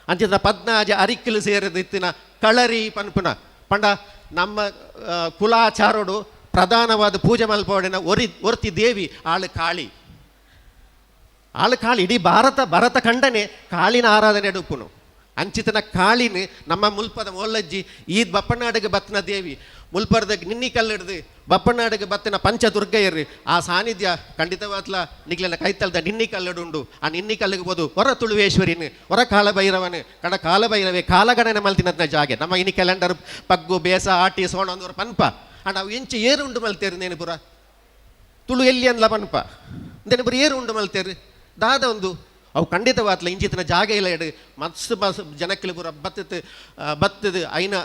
ಅಂಚಿನ 14 ಅರಿಕ್ಕಲು ಸೇರಿದ ಇತ್ತಿನ ಕಳರಿ ಪನ್ಪುನ ಪಂಡ ನಮ್ಮ ಕುಲಾಚಾರೋಡು ಪ್ರಧಾನವಾದ ಪೂಜೆ ಮಲ್ಪೋಡಿನ ಒರ್ತಿ ದೇವಿ ಆಳು ಕಾಳಿ ಆಳು ಕಾಳಿ ಇಡೀ ಭಾರತ ಖಂಡನೆ ಕಾಳಿನ ಆರಾಧನೆ ಉಪ್ಪುನು ಅಂಚಿತನ ಕಾಳಿನ ನಮ್ಮ ಮುಲ್ಪದ ಮೋಲಜ್ಜಿ ಈ ಬಪ್ಪನಾಡಿಗೆ ಬತ್ತನ ದೇವಿ ಮುಲ್ಪರದ ನಿನ್ನಿ ಕಲ್ಲಿಡ್ದು ಬಪ್ಪನಾಡಿಗೆ ಬತ್ತಿನ ಪಂಚದುರ್ಗೆಯರು ಆ ಸಾನ್ನಿಧ್ಯ ಖಂಡಿತವಾದ್ಲ ನಿಗ್ಲೆನ ಕೈತಲ್ದ ನಿನ್ನಿ ಕಲ್ಲಡುಂಡು ಆ ನಿನ್ನಿ ಕಲ್ಲಿಗೆ ಬೋದು ಹೊರ ತುಳುವೇಶ್ವರಿನ ಹೊರ ಕಾಲಭೈರವನು ಕಣ ಕಾಲಭೈರವೇ ಕಾಲಗಣನೆ ಮಲ್ತಿನದ್ನ ಜಾಗೆ ನಮ್ಮ ಇನಿ ಕ್ಯಾಲೆಂಡರ್ ಪಗ್ಗು ಬೇಸ ಆಟಿ ಸೋಣ ಅಂದವರು ಪನ್ಪ ನಾವು ಎಂಚು ಏರು ಉಂಡು ಮಲ್ತೇರು ನೇನುಪುರ ತುಳು ಎಲ್ಲಿ ಅನ್ಲ ಪನ್ಪ ನೇನುಪುರ ಏರು ಉಂಡು ಮಲ್ತೇರು ದಾದ ಒಂದು ಅವು ಖಂಡಿತವಾತ್ಲ ಇಂಚಿತನ ಜಾಗ ಇಲ್ಲ ಎಡು ಮಸ್ತ್ ಬಸ್ ಜನಕ್ಕಲು ಪೂರ ಬತ್ತದ ಬತ್ತದ ಐನ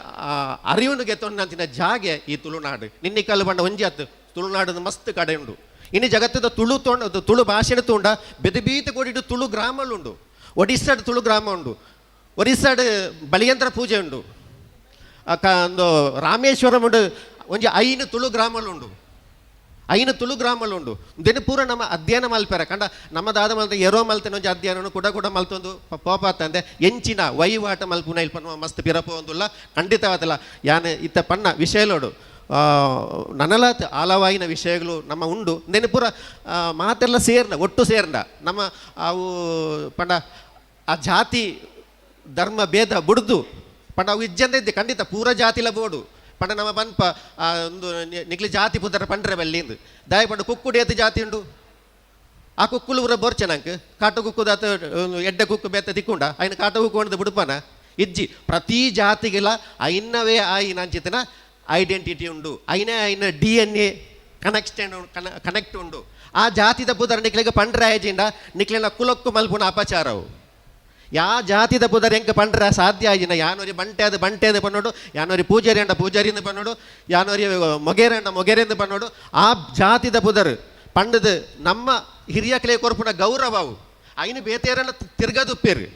ಅರಿವನ್ನು ಗೆತ್ತೊಂಡಂತಿನ ಜಾಗೆ ಈ ತುಳುನಾಡು ನಿನ್ನೆ ಕಲ್ಲು ಬಂಡ ಒಂಜಿ ಆತು ತುಳುನಾಡು ಮಸ್ತ್ ಕಡೆ ಉಂಡು ಇನ್ನು ಜಗತ್ತದ ತುಳು ತೋಂಡ ತುಳು ಭಾಷೆನ ತೋಂಡ ಬೆದಬೀತ ಕೊಡಿಡು ತುಳು ಗ್ರಾಮಲು ಉಂಡು ಒಡಿಸ್ಸಾಡ್ ತುಳು ಗ್ರಾಮ ಉಂಡು ಒರಿಸ್ಸಾಡ್ ಬಲಿಯಂತ್ರ ಪೂಜೆ ಉಂಡು ಒಂದು ರಾಮೇಶ್ವರಂ ಉಂಡು ಒಂಜಿ 5 ತುಳು ಗ್ರಾಮಲು ಉಂಡು 5 ತುಳು ಗ್ರಾಮಲು ಉಂಡು ದೆನು ಪೂರ ನಮ್ಮ ಅಧ್ಯಯನ ಮಲ್ಪೆರ ಕಂಡ ನಮ್ಮದಾದ ಮಲ್ತ ಎರೋ ಮಲ್ತನ ಒಂಜಿ ಅಧ್ಯಯನ ಕೂಡ ಕೂಡ ಮಲ್ತೊಂದು ಪೋಪಾತಂದೆ ಎಂಚಿನ ವಹಿವಾಟ ಮಲ್ಪುನ ಇಲ್ಪ ಮಸ್ತ್ ಪಿರಪ ಒಂದುಲ್ಲ ಖಂಡಿತವಾದಲ್ಲ ಯಾನ್ ಇತ್ತ ಪಣ್ಣ ವಿಷಯಲೋಡು ನನಲಾತ್ ಆಲವಾಯಿನ ವಿಷಯಗಳು ನಮ್ಮ ಉಂಡು ದೆನು ಪೂರ ಮಾತೆಲ್ಲ ಸೇರ್ನ ಒಟ್ಟು ಸೇರ್ನ ನಮ್ಮ ಅವು ಪಂಡ ಆ ಜಾತಿ ಧರ್ಮ ಭೇದ ಬುಡ್ದು ಪಂಡ ಅವು ಇಜ್ಜಂದ ಇದ್ದೆ ಖಂಡಿತ ಪೂರ ಜಾತಿಲ ಬೋಡು ಪಂಡ ನಮ್ಮ ಪನ್ಪ ಒಂದು ನಿಕ್ಲಿ ಜಾತಿ ಪುದರ ಪಂಡ್ರೆ ಬಲ್ಲಿಂದು ದಾಯ ಪಂಡ ಕುಕ್ಕುಡಿ ಅತಿ ಜಾತಿ ಉಂಡು ಆ ಕುಕ್ಕುಲು ಊರ ಬೋರ್ಚೆ ನಂಗೆ ಕಾಟು ಕುಕ್ಕು ದಾತ ಎಡ್ಡೆ ಕುಕ್ಕು ಬೇತ ತಿಕ್ಕೊಂಡ ಐನ ಕಾಟು ಕುಕ್ಕು ಹೊಂಡದ ಬುಡುಪನ ಇಜ್ಜಿ ಪ್ರತಿ ಜಾತಿಗೆಲ್ಲ ಐನವೇ ಆಯಿನ ಅಂಚಿತನ ಐಡೆಂಟಿಟಿ ಉಂಡು ಐನೇ ಐನ DNA connection connect ಉಂಡು ಆ ಜಾತಿದ ಪುದರ ನಿಕ್ಲೆಗೆ ಪಂಡ್ರೆ ಆಯ್ಜಿಂಡ ನಿಕ್ಲೆನ ಕುಲಕ್ಕು ಮಲ್ಪುನ ಅಪಚಾರವು ಯಾ ಜಾತಿದ ಪುದರ್ ಎಂಕ ಪಂಡ್ರೆ ಸಾಧ್ಯ ಆಯಿನ ಯಾನೋರಿ ಬಂಟೆ ಅದು ಬಂಟೆ ಅದು ಪನ್ನೋಡು ಯಾನೋರಿ ಪೂಜಾರಿ ಅಂಡ ಪೂಜಾರಿಂದ ಪನ್ನೋಡು ಯಾನೋರಿ ಮೊಗೇರೆ ಅಂಡ ಮೊಗೇರೆಂದು ಪನ್ನೋಡು ಆ ಜಾತಿದ ಪುದರ್ ಪಂಡದು ನಮ್ಮ ಹಿರಿಯಕ್ಲೆ ಕೊರ್ಪುನ ಗೌರವ ಅವು ಐನು ಬೇತೇರನ್ನ ತಿರ್ಗದುಪ್ಪೇರು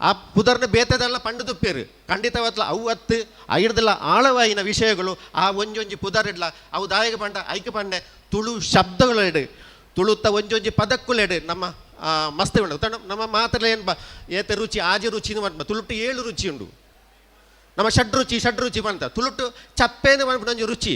ಆ ಪುದರ್ನ ಬೇತದೆಲ್ಲ ಪಂಡದುಪ್ಪೇರು ಖಂಡಿತವಾದ್ಲ ಅವು ಅತ್ತು ಐಡ್ದಲ್ಲ ಆಳವಾಯಿನ ವಿಷಯಗಳು ಆ ಒಂಜೊಂಜಿ ಪುದರ್ ಇಡ್ಲ ಅವು ದಾಯಕ ಪಂಡ ಐಕ ಪಂಡೆ ತುಳು ಶಬ್ದಗಳೆಡು ತುಳುತ್ತ ಒಂಜೊಂಜಿ ಪದಕ್ಕುಲೆಡು ನಮ್ಮ ಮಸ್ತ್ ಉಂಡು ನಮ್ಮ ಮಾತ್ರ ಏನು ಬ ಏತ ರುಚಿ ಆಜಿ ರುಚಿನೂ ಮಾಡ್ಬ ತುಳುಟ್ಟು 7 ರುಚಿ ಉಂಡು ನಮ್ಮ ಷಡ್ರುಚಿ ಷಡ್ರುಚಿ ಬಂತ ತುಳುಟ್ಟು ಚಪ್ಪೆಂದು ಮಾಡ್ಬಿಟ್ಟು ಒಂಜಿ ರುಚಿ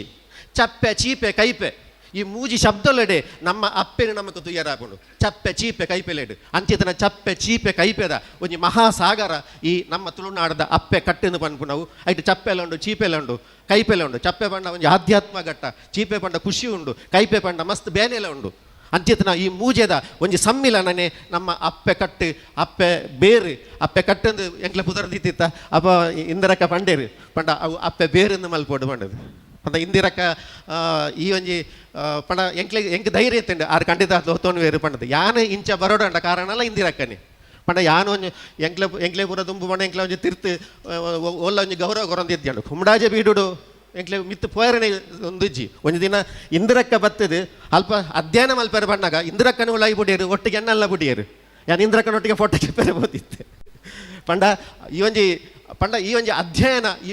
ಚಪ್ಪೆ ಚೀಪೆ ಕೈಪೆ ಈ ಮೂಜಿ ಶಬ್ದಲೆಡೆ ನಮ್ಮ ಅಪ್ಪೆನು ನಮಗೆ ತುಯ್ಯರಾಪುಂಡು ಚಪ್ಪೆ ಚೀಪೆ ಕೈಪೆಲೆಡು ಅಂಚಿತನ ಚಪ್ಪೆ ಚೀಪೆ ಕೈಪೆದ ಒಂಜಿ ಮಹಾಸಾಗರ ಈ ನಮ್ಮ ತುಳುನಾಡದ ಅಪ್ಪೆ ಕಟ್ಟಿನ ಪನ್ಪು ನಾವು ಐಟು ಚಪ್ಪೆಲ್ಲ ಉಂಡು ಚೀಪೆಲ್ಲ ಉಂಡು ಕೈಪೆಲ್ಲ ಉಂಡು ಚಪ್ಪೆ ಪಂಡ ಒಂಜಿ ಆಧ್ಯಾತ್ಮ ಘಟ್ಟ ಚೀಪೆ ಪಂಡ ಖುಷಿ ಉಂಡು ಕೈಪೆ ಪಂಡ ಮಸ್ತ್ ಬೇನೆಲ್ಲ ಉಂಡು ಅಂಚಿತನ ಈ ಮೂಜೆದ ಒಂಜಿ ಸಮ್ಮಿಲನನೆ ನಮ್ಮ ಅಪ್ಪೆ ಕಟ್ಟು ಅಪ್ಪೆ ಬೇರು ಅಪ್ಪೆ ಕಟ್ಟಂದು ಎಂಕ್ಲ ಪುದರ್ದಿತ್ತಿತ್ತ ಅಪ್ಪ ಇಂದಿರಕ್ಕ ಪಂಡೇರು ಪಂಡ ಅವು ಅಪ್ಪೆ ಬೇರೆಂದು ಮಲ್ಪೋಡು ಪಂಡದು ಪಂಡ ಇಂದಿರಕ್ಕ ಈ ಒಂಜಿ ಪಂಡ ಎಂಕ್ಲೆ ಎಂಕ್ ಧೈರ್ಯ ಇತ್ತಂಡು ಆರು ಖಂಡಿತ ತೋತೋನು ಬೇರು ಪಂಡದು ಯಾನು ಇಂಚ ಬರೋಡು ಅಂಡ ಕಾರಣಲ್ಲ ಇಂದಿರಕ್ಕನೆ ಪಂಡ ಯಾನು ಒಂಜಿ ಎಂಕ್ಲೆ ಎಂಕ್ಲೆ ಪೂರ ದುಂಬು ಪಂಡ ಎಂಕ್ಲೆ ಒಂಜಿ ತಿರ್ತು ಒಲ್ಲ ಒಂಜಿ ಗೌರವ ಕೊರೊಂದಿದ್ದಂಡು ಕುಂಬಡಾಜೆ ಬೀಡುಡು ಎಂಕ್ಲೆ ಮಿತ್ತು ಪೋಯರಣೆ ಒಂದಿಜ್ಜಿ ಒಂಜಿ ದಿನ ಇಂದಿರಕ್ಕ ಬತ್ತದು ಅಲ್ಪ ಅಧ್ಯಯನ ಮಲ್ಪೆರ ಬಣ್ಣಾಗ ಇಂದಿರಕ್ಕನ ಉಳಾಯಿ ಬುಡಿಯರು ಒಟ್ಟಿಗೆ ಎಣ್ಣೆಲ್ಲ ಬುಡಿಯರು ಯಾನು ಇಂದಿರಕ್ಕನೊಟ್ಟಿಗೆ ಫೋಟೋ ಕೆಪ್ಪೆರೆ ಬೋದಿತ್ತೆ ಪಂಡ ಈ ಒಂಜಿ ಪಂಡ ಈ ಒಂಜಿ ಅಧ್ಯಯನ ಈ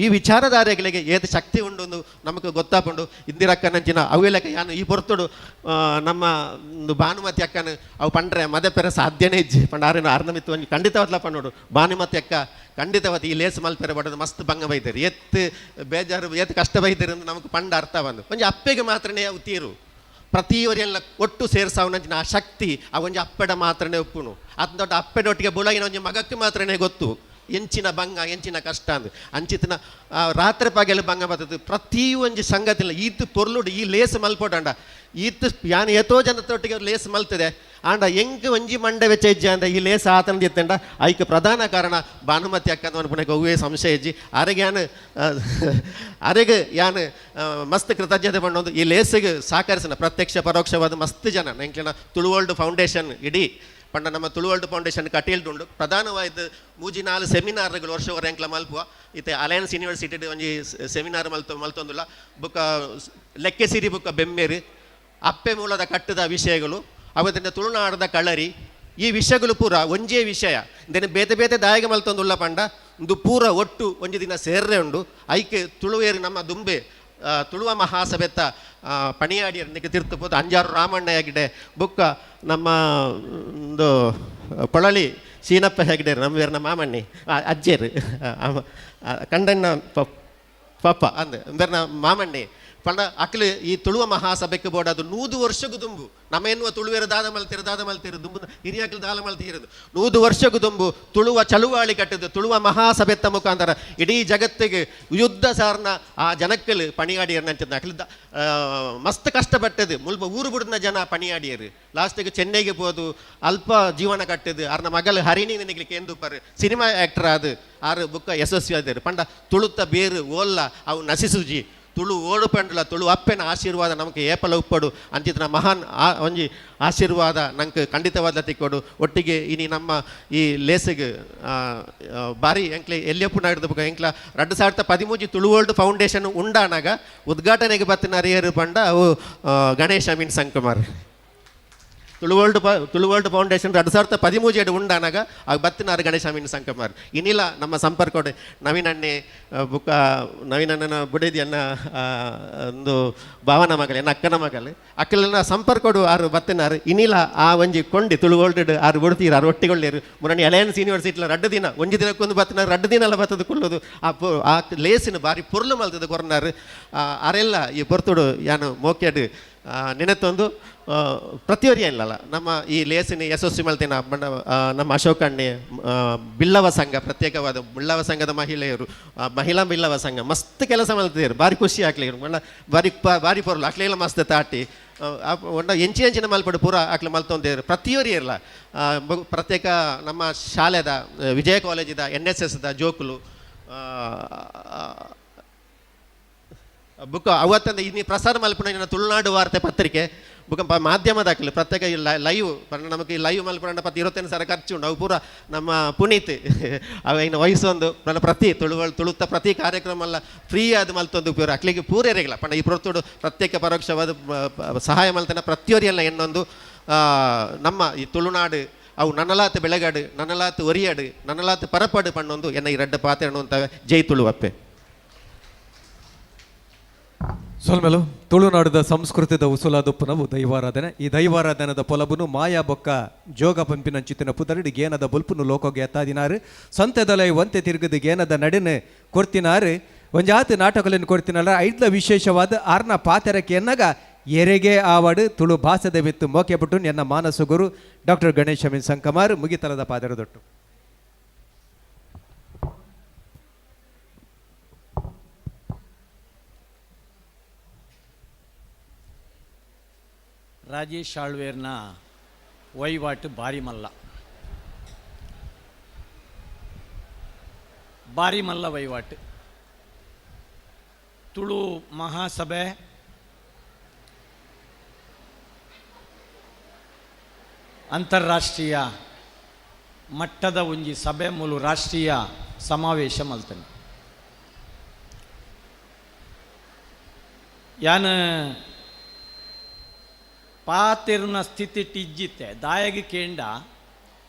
ಈ ವಿಚಾರಧಾರೆಗಳಿಗೆ ಏತ್ ಶಕ್ತಿ ಉಂಡು ಒಂದು ನಮಗೆ ಗೊತ್ತಾಪುಂಡು ಇಂದಿರಕ್ಕನಂಚಿನ ಅವೆಲಕ್ಕ ಯಾನು ಈ ಪೊರ್ತುಡು ನಮ್ಮ ಒಂದು ಭಾನುಮತಿ ಅಕ್ಕನ ಅವು ಪಂಡ್ರೆ ಮದಪೆರ ಸಾಧ್ಯನೇ ಇಜ್ಜಿ ಪಂಡ ಆರೇನು ಆರ್ನಮಿತ್ತು ಒಂಜಿ ಖಂಡಿತವಾದ್ಲ ಪನ್ನೋಡು ಭಾನುಮತಿ ಅಕ್ಕ ಖಂಡಿತವಾದ ಈ ಲೇಸ್ ಮಲ್ಪೆರೆ ಬಡದು ಮಸ್ತ್ ಭಂಗ ಬೈತಾರೆ ಎತ್ತು ಬೇಜಾರು ಏತ್ ಕಷ್ಟ ಬೈತಾರೆ ಅಂತ ನಮಗೆ ಪಂಡ ಅರ್ಥ ಬಂದು ಒಂಜಿ ಅಪ್ಪೆಗೆ ಮಾತ್ರನೇ ಅವು ತೀರು ಪ್ರತಿಯವರೆಲ್ಲ ಒಟ್ಟು ಸೇರ್ಸಾವನಂಚಿನ ಆ ಶಕ್ತಿ ಆ ಒಂಜಿ ಅಪ್ಪೆಡ ಮಾತ್ರನೇ ಒಪ್ಪುನು ಅದ್ ದೊಡ್ಡ ಅಪ್ಪೆಡೊಟ್ಟಿಗೆ ಬುಳಗಿನ ಒಂಜಿ ಮಗಕ್ಕೆ ಮಾತ್ರನೇ ಗೊತ್ತು ಎಂಚಿನ ಭಂಗ ಎಂಚಿನ ಕಷ್ಟ ಅಂದು ಅಂಚಿತನ ರಾತ್ರಿ ಪಗೆಲು ಭಂಗ ಬರ್ತದೆ ಪ್ರತಿ ಒಂಜಿ ಸಂಗತಿಲ್ಲ ಈತ್ ಪೊರ್ಲುಡು ಈ ಲೇಸ್ ಮಲ್ಪೋಡಂಡ ಈತ್ ಯಾನ್ ಏತೋ ಜನತೊಟ್ಟಿಗೆ ಲೇಸ್ ಮಲ್ತದೆ ಆಂಡ ಎಂಕ್ ಒಂಜಿ ಮಂಡೆ ವೆಚ್ಚ ಇಜ್ಜಿ ಅಂದ ಈ ಲೇಸ್ ಆತಂದು ಇತ್ತಂಡ ಐಕ್ ಪ್ರಧಾನ ಕಾರಣ ಭಾನುಮತಿ ಅಕ್ಕಂದು ಅನ್ಪುನಕ್ಕೆ ಒವ್ವೇ ಸಂಶಯ ಇಜ್ಜಿ ಅರೆಗೆ ಯಾನ್ ಅರೆಗೆ ಯಾನ್ ಮಸ್ತ್ ಕೃತಜ್ಞತೆ ಪಂಡೊಂದು ಈ ಲೇಸಿಗೆ ಸಹಕರಿಸಿನ ಪ್ರತ್ಯಕ್ಷ ಪರೋಕ್ಷವಾದ ಮಸ್ತ್ ಜನ ಎಂಕ್ಲೆನ ತುಳುವರ್ಲ್ಡ್ ಫೌಂಡೇಶನ್ ಇಡೀ ಪಂಡ ನಮ್ಮ ತುಳುವರ್ಲ್ಡ್ ಫೌಂಡೇಶನ್ ಕಟೀಲ್ಡ್ ಉಂಡು. ಪ್ರಧಾನವಾದ 3-4 ಸೆಮಿನಾರ್ಗಳು ವರ್ಷ ಎಂಕ್ಲ ಮಲ್ಪುವ. ಇತ್ತೆ ಅಲಯನ್ಸ್ ಯೂನಿವರ್ಸಿಟಿ ಒಂಜಿ ಸೆಮಿನಾರ್ ಮಲ್ತೊಂದುಲ್ಲ. ಬೊಕ್ಕ ಲೆಕ್ಕೆಸಿರಿ ಬೊಕ್ಕ ಬೆಮ್ಮೇರು ಅಪ್ಪೆ ಮೂಲದ ಕಟ್ಟದ ವಿಷಯಗಳು, ಅವತ್ತಿನ ತುಳುನಾಡದ ಕಳರಿ, ಈ ವಿಷಯಗಳು ಪೂರ ಒಂಜೇ ವಿಷಯ. ಇದನ್ನು ಬೇತೆ ಬೇತೆ ದಾಯಗ ಮಲ್ತೊಂದುಲ್ಲ ಪಂಡ ಒಂದು ಪೂರ ಒಟ್ಟು ಒಂಜಿ ದಿನ ಸೇರ್ರೆ ಉಂಡು. ಐಕೆ ತುಳುವೇರು ನಮ್ಮ ದುಂಬೆ ತುಳುವ ಮಹಾಸಭೆತ್ತ ಪಣಿಯಾಡಿಯರ್ ತಿರ್ತು ಪೋದು ಅಂಜಾರು ರಾಮಣ್ಣ ಹೆಗ್ಡೆ ಬೊಕ್ಕ ನಮ್ಮ ಒಂದು ಪೊಳಲಿ ಶೀನಪ್ಪ ಹೆಗ್ಡೆ ನಮ್ಮ ಮಾಮಣ್ಣಿ ಅಜ್ಜೇರು ಕಂಡಣ್ಣ ಪಪ್ಪ ಅಂದೆ ಬೇರೆ ಮಾಮಣ್ಣಿ ಪಂಡ ಅಕ್ಲು ಈ ತುಳುವ ಮಹಾಸಭೆಗೆ ಬೋರ್ಡ್ ಅದು 100 ವರ್ಷಕ್ಕೂ ದುಂಬು ನಮ್ಮ ಎನ್ನುವ ತುಳುವೇರು ದಾದ ಮಲ್ತಿರು ದಾದ ಮಲ್ತಿರು ದುಂಬು ಹಿರಿಯಾಕ್ಲು ದಾಲ ಮಲ್ತಿರೋದು 100 ವರ್ಷಕ್ಕೂ ದುಂಬು ತುಳುವ ಚಳುವಾಳಿ ಕಟ್ಟಿದ್ದು ತುಳುವ ಮಹಾಸಭೆತ್ತ ಮುಖಾಂತರ ಇಡೀ ಜಗತ್ತಿಗೆ ಯುದ್ಧ ಸಾರ್ನ ಆ ಜನಕ್ಕಲು ಪಣಿಯಾಡಿಯರ್ ನಂಚಿದ ಅಕ್ಲು ಮಸ್ತ್ ಕಷ್ಟಪಟ್ಟದು ಮುಲ್ಪ ಊರು ಬುಡ್ನ ಜನ ಪಣಿಯಾಡಿಯರು. ಲಾಸ್ಟಿಗೆ ಚೆನ್ನೈಗೆ ಹೋದು ಅಲ್ಪ ಜೀವನ ಕಟ್ಟಿದ್ದು ಅರ್ನ ಮಗಲು ಹರಿಣಿ ನಿನಗೆ ಕೇಂದುಪ್ಪರು ಸಿನಿಮಾ ಆ್ಯಕ್ಟರ್ ಅದು ಆರು ಬುಕ್ಕ ಯಶಸ್ವಿ ಆದರು. ಪಂಡ ತುಳುತ್ತ ಬೇರು ಓಲ್ಲ ಅವು ನಸಿಸುಜಿ ತುಳು ಓಡು ಪಂಡಲ ತುಳು ಅಪ್ಪೆನ ಆಶೀರ್ವಾದ ನಮಗೆ ಏಪಲ ಉಪ್ಪಡು ಅಂಚಿನ ಮಹಾನ್ ಒಂಜಿ ಆಶೀರ್ವಾದ ನಂಗೆ ಖಂಡಿತವಾದ ತಿಕ್ಕೋಡು. ಒಟ್ಟಿಗೆ ಇನಿ ನಮ್ಮ ಈ ಲೇಸಿಗೆ ಬಾರಿ ಎಂಕ್ಲೆ ಎಲ್ಲಿಯಪ್ಪು ನಾಡ್ದ ಬೊಕ ಎಂಕ್ಲ 2013 ತುಳು ವರ್ಲ್ಡ್ ಫೌಂಡೇಶನ್ ಉಂಡಾನಾಗ ಉದ್ಘಾಟನೆಗೆ ಬತ್ತಿನ ಅರಿಯರು ಪಂಡ ಅವು ಗಣೇಶ ಅಮೀನ್ ಸಂಕುಮಾರ್. ತುಳು ವರ್ಲ್ಡ್ ಫೌಂಡೇಶನ್ 2013 ಉಂಡಾನಾಗ ಆಗ ಬತ್ತಿನಾರು ಗಣೇಶ ಅಮೀನ್ ಸಂಕಮಾರ್. ಇನ್ನಿಲ್ಲ ನಮ್ಮ ಸಂಪರ್ಕೋಡೆ ನವೀನಣ್ಣೆ ಬುಕ್ಕ ನವೀನಣ್ಣನ ಬುಡೇದಿ ಅನ್ನ ಒಂದು ಭಾವನ ಮಗಲೆ ಎನ್ನ ಅಕ್ಕನ ಮಗಲು ಅಕ್ಕಲನ್ನ ಸಂಪರ್ಕೋಡು ಆರು ಬತ್ತಿನಾರು. ಇನ್ನಿಲ್ಲ ಆ ಒಂಜಿ ಕೊಂಡಿ ತುಳು ವರ್ಲ್ಡ್ ಆರು ಬುಡ್ತೀರು ಆರು ಒಟ್ಟಿಗೊಳ್ಳೇರು ಮುರಣಿ ಅಲಯನ್ಸ್ ಯೂನಿವರ್ಸಿಟಿಲ 2 ದಿನ ಒಂಜಿ ದಿನಕ್ಕೊಂದು ಬತ್ತಿನಾರು 2 ದಿನ ಎಲ್ಲ ಬತ್ತದ ಕುಲ್ಲೋದು ಆ ಲೇಸಿನ ಬಾರಿ ಪೊರ್ಲು ಮಲ್ತದ ಕೊರ್ನಾರು ಆರೆಲ್ಲ ಈ ಪೊರ್ತುಡು ಯಾನು ಮೋಕ್ಯಡು ನೆನೆತ್ತೊಂದು ಪ್ರತಿಯೊರಿಯ ಇಲ್ಲಲ್ಲ ನಮ್ಮ ಈ ಲೇಸಿನ ಯಶಸ್ವಿ ಮಲ್ತಿನ ನಮ್ಮ ಅಶೋಕಣ್ಣೆ ಬಿಲ್ಲವ ಸಂಘ ಪ್ರತ್ಯೇಕವಾದ ಬಿಲ್ಲವ ಸಂಘದ ಮಹಿಳೆಯರು ಮಹಿಳಾ ಬಿಲ್ಲವ ಸಂಘ ಮಸ್ತ್ ಕೆಲಸ ಮಲ್ತಿದ್ರು ಭಾರಿ ಖುಷಿ ಆಗ್ಲಿ ಬಣ್ಣ ಬಾರಿ ಬಾರಿ ಪೊರ್ಲು ಅಕ್ಲೆಲ್ಲ ಮಸ್ತ್ ತಾಟಿ ಒಂಡ ಎಂಚಿ ಎಂಚಿನ ಮಲ್ಪಡು ಪೂರ ಅಕ್ಲೆ ಮಲ್ತೊಂದಿರು ಪ್ರತಿಯೊರಿ ಇರಲ್ಲ. ಪ್ರತ್ಯೇಕ ನಮ್ಮ ಶಾಲೆದ ವಿಜಯ ಕಾಲೇಜಿದ NSS ಜೋಕುಲು ಬುಕ್ ಅವತ್ತಂದ ಇನ್ನು ಪ್ರಸಾರ ಮಲ್ಪುನ ತುಳುನಾಡು ವಾರ್ತೆ ಪತ್ರಿಕೆ ಬುಕ್ಕ ಮಾಧ್ಯಮದಾಕಲಿ ಪ್ರತ್ಯೇಕ ಈ ಲೈವ್ ನಮಗೆ ಈ ಲೈವ್ ಮಲ್ಪುನ ಪತ್ತು 25,000 ಖರ್ಚು ಉಂಟು. ಅವು ಪೂರ ನಮ್ಮ ಪುನೀತ್ ಅವ ಇನ್ನು ವಯಸ್ಸೊಂದು ನನ್ನ ಪ್ರತಿ ತುಳುತ್ತ ಪ್ರತಿ ಕಾರ್ಯಕ್ರಮ ಎಲ್ಲ ಫ್ರೀ ಆದ ಮಲ್ತೊಂದು ಉಪಯೋಗ ಅಕ್ಲಿಗೆ ಪೂರೇರಿಲ್ಲ ಪಂಡ ಈ ಪ್ರೊತ್ತುಡು ಪ್ರತ್ಯೇಕ ಪರೋಕ್ಷವಾದ ಸಹಾಯ ಮಲ್ತನ ಪ್ರತಿಯೊರಿಯಲ್ಲ ಎನ್ನೊಂದು ನಮ್ಮ ಈ ತುಳುನಾಡು ಅವು ನನ್ನಲಾತ್ ಬೆಳಗಾಡು ನನ್ನಲಾತ್ ಒರಿಯಾಡು ನನ್ನಲಾತ್ ಪರಪಾಡು ಪಣ್ಣೊಂದು ಎನ್ನ ಈ ರಡ್ಡ ಪಾತ್ರೆ ಅನ್ನುವಂಥವೆ. ಜೈ ತುಳುವಪ್ಪೆ. ಸೊಲ್ಮೆಲು ತುಳುನಾಡದ ಸಂಸ್ಕೃತಿದ ಉಸುಲಾದೊಪ್ಪುನವು ದೈವಾರಾಧನೆ. ಈ ದೈವಾರಾಧನದ ಪೊಲಬುನು ಮಾಯಾ ಬೊಕ್ಕ ಜೋಗ ಪಂಪಿನಂಚಿತ್ತಿನ ಪುದರಡಿ ಗೇನದ ಬೊಲ್ಪುನು ಲೋಕೋಗೆ ಎತ್ತಾದಿನಾರು ಸಂತೆದಲೈ ಒಂತೆ ತಿರುಗದ ಗೇನದ ನಡಿನ ಕೊರ್ತಿನಾರು ಒಂಜಾತಿ ನಾಟಕಗಳನ್ನು ಕೊರ್ತಿನಾರ. ಐದ್ಲ ವಿಶೇಷವಾದ ಆರ್ನ ಪಾತೆರಕ್ಕೆ ಎನ್ನಗ ಎರೆಗೆ ಆವಾಡು ತುಳು ಭಾಷೆದ ಬಿತ್ತು ಮೋಕೆಬಿಟ್ಟು ಎನ್ನ ಮಾನಸ ಗುರು ಡಾಕ್ಟರ್ ಗಣೇಶ ಅಮೀನ್ ಸಂಕಮಾರ್ ಮುಗಿತಲದ ಪಾದರದೊಟ್ಟು. ರಾಜೇಶ್ ಆಳ್ವೇರ್ನ ವಹಿವಾಟು ಬಾರಿ ಮಲ್ಲ ಬಾರಿ ಮಲ್ಲ ವಹಿವಾಟು. ತುಳು ಮಹಾಸಭೆ ಅಂತಾರಾಷ್ಟ್ರೀಯ ಮಟ್ಟದ ಒಂಜಿ ಸಭೆ ಮೂಲು ರಾಷ್ಟ್ರೀಯ ಸಮಾವೇಶ ಮಲ್ತನೆ. ಯಾನ್ ಪಾತೆರುನ ಸ್ಥಿತಿ ಟಿಜ್ಜಿತ್ತೆ ದಾಯಗಿ ಕೇಂಡ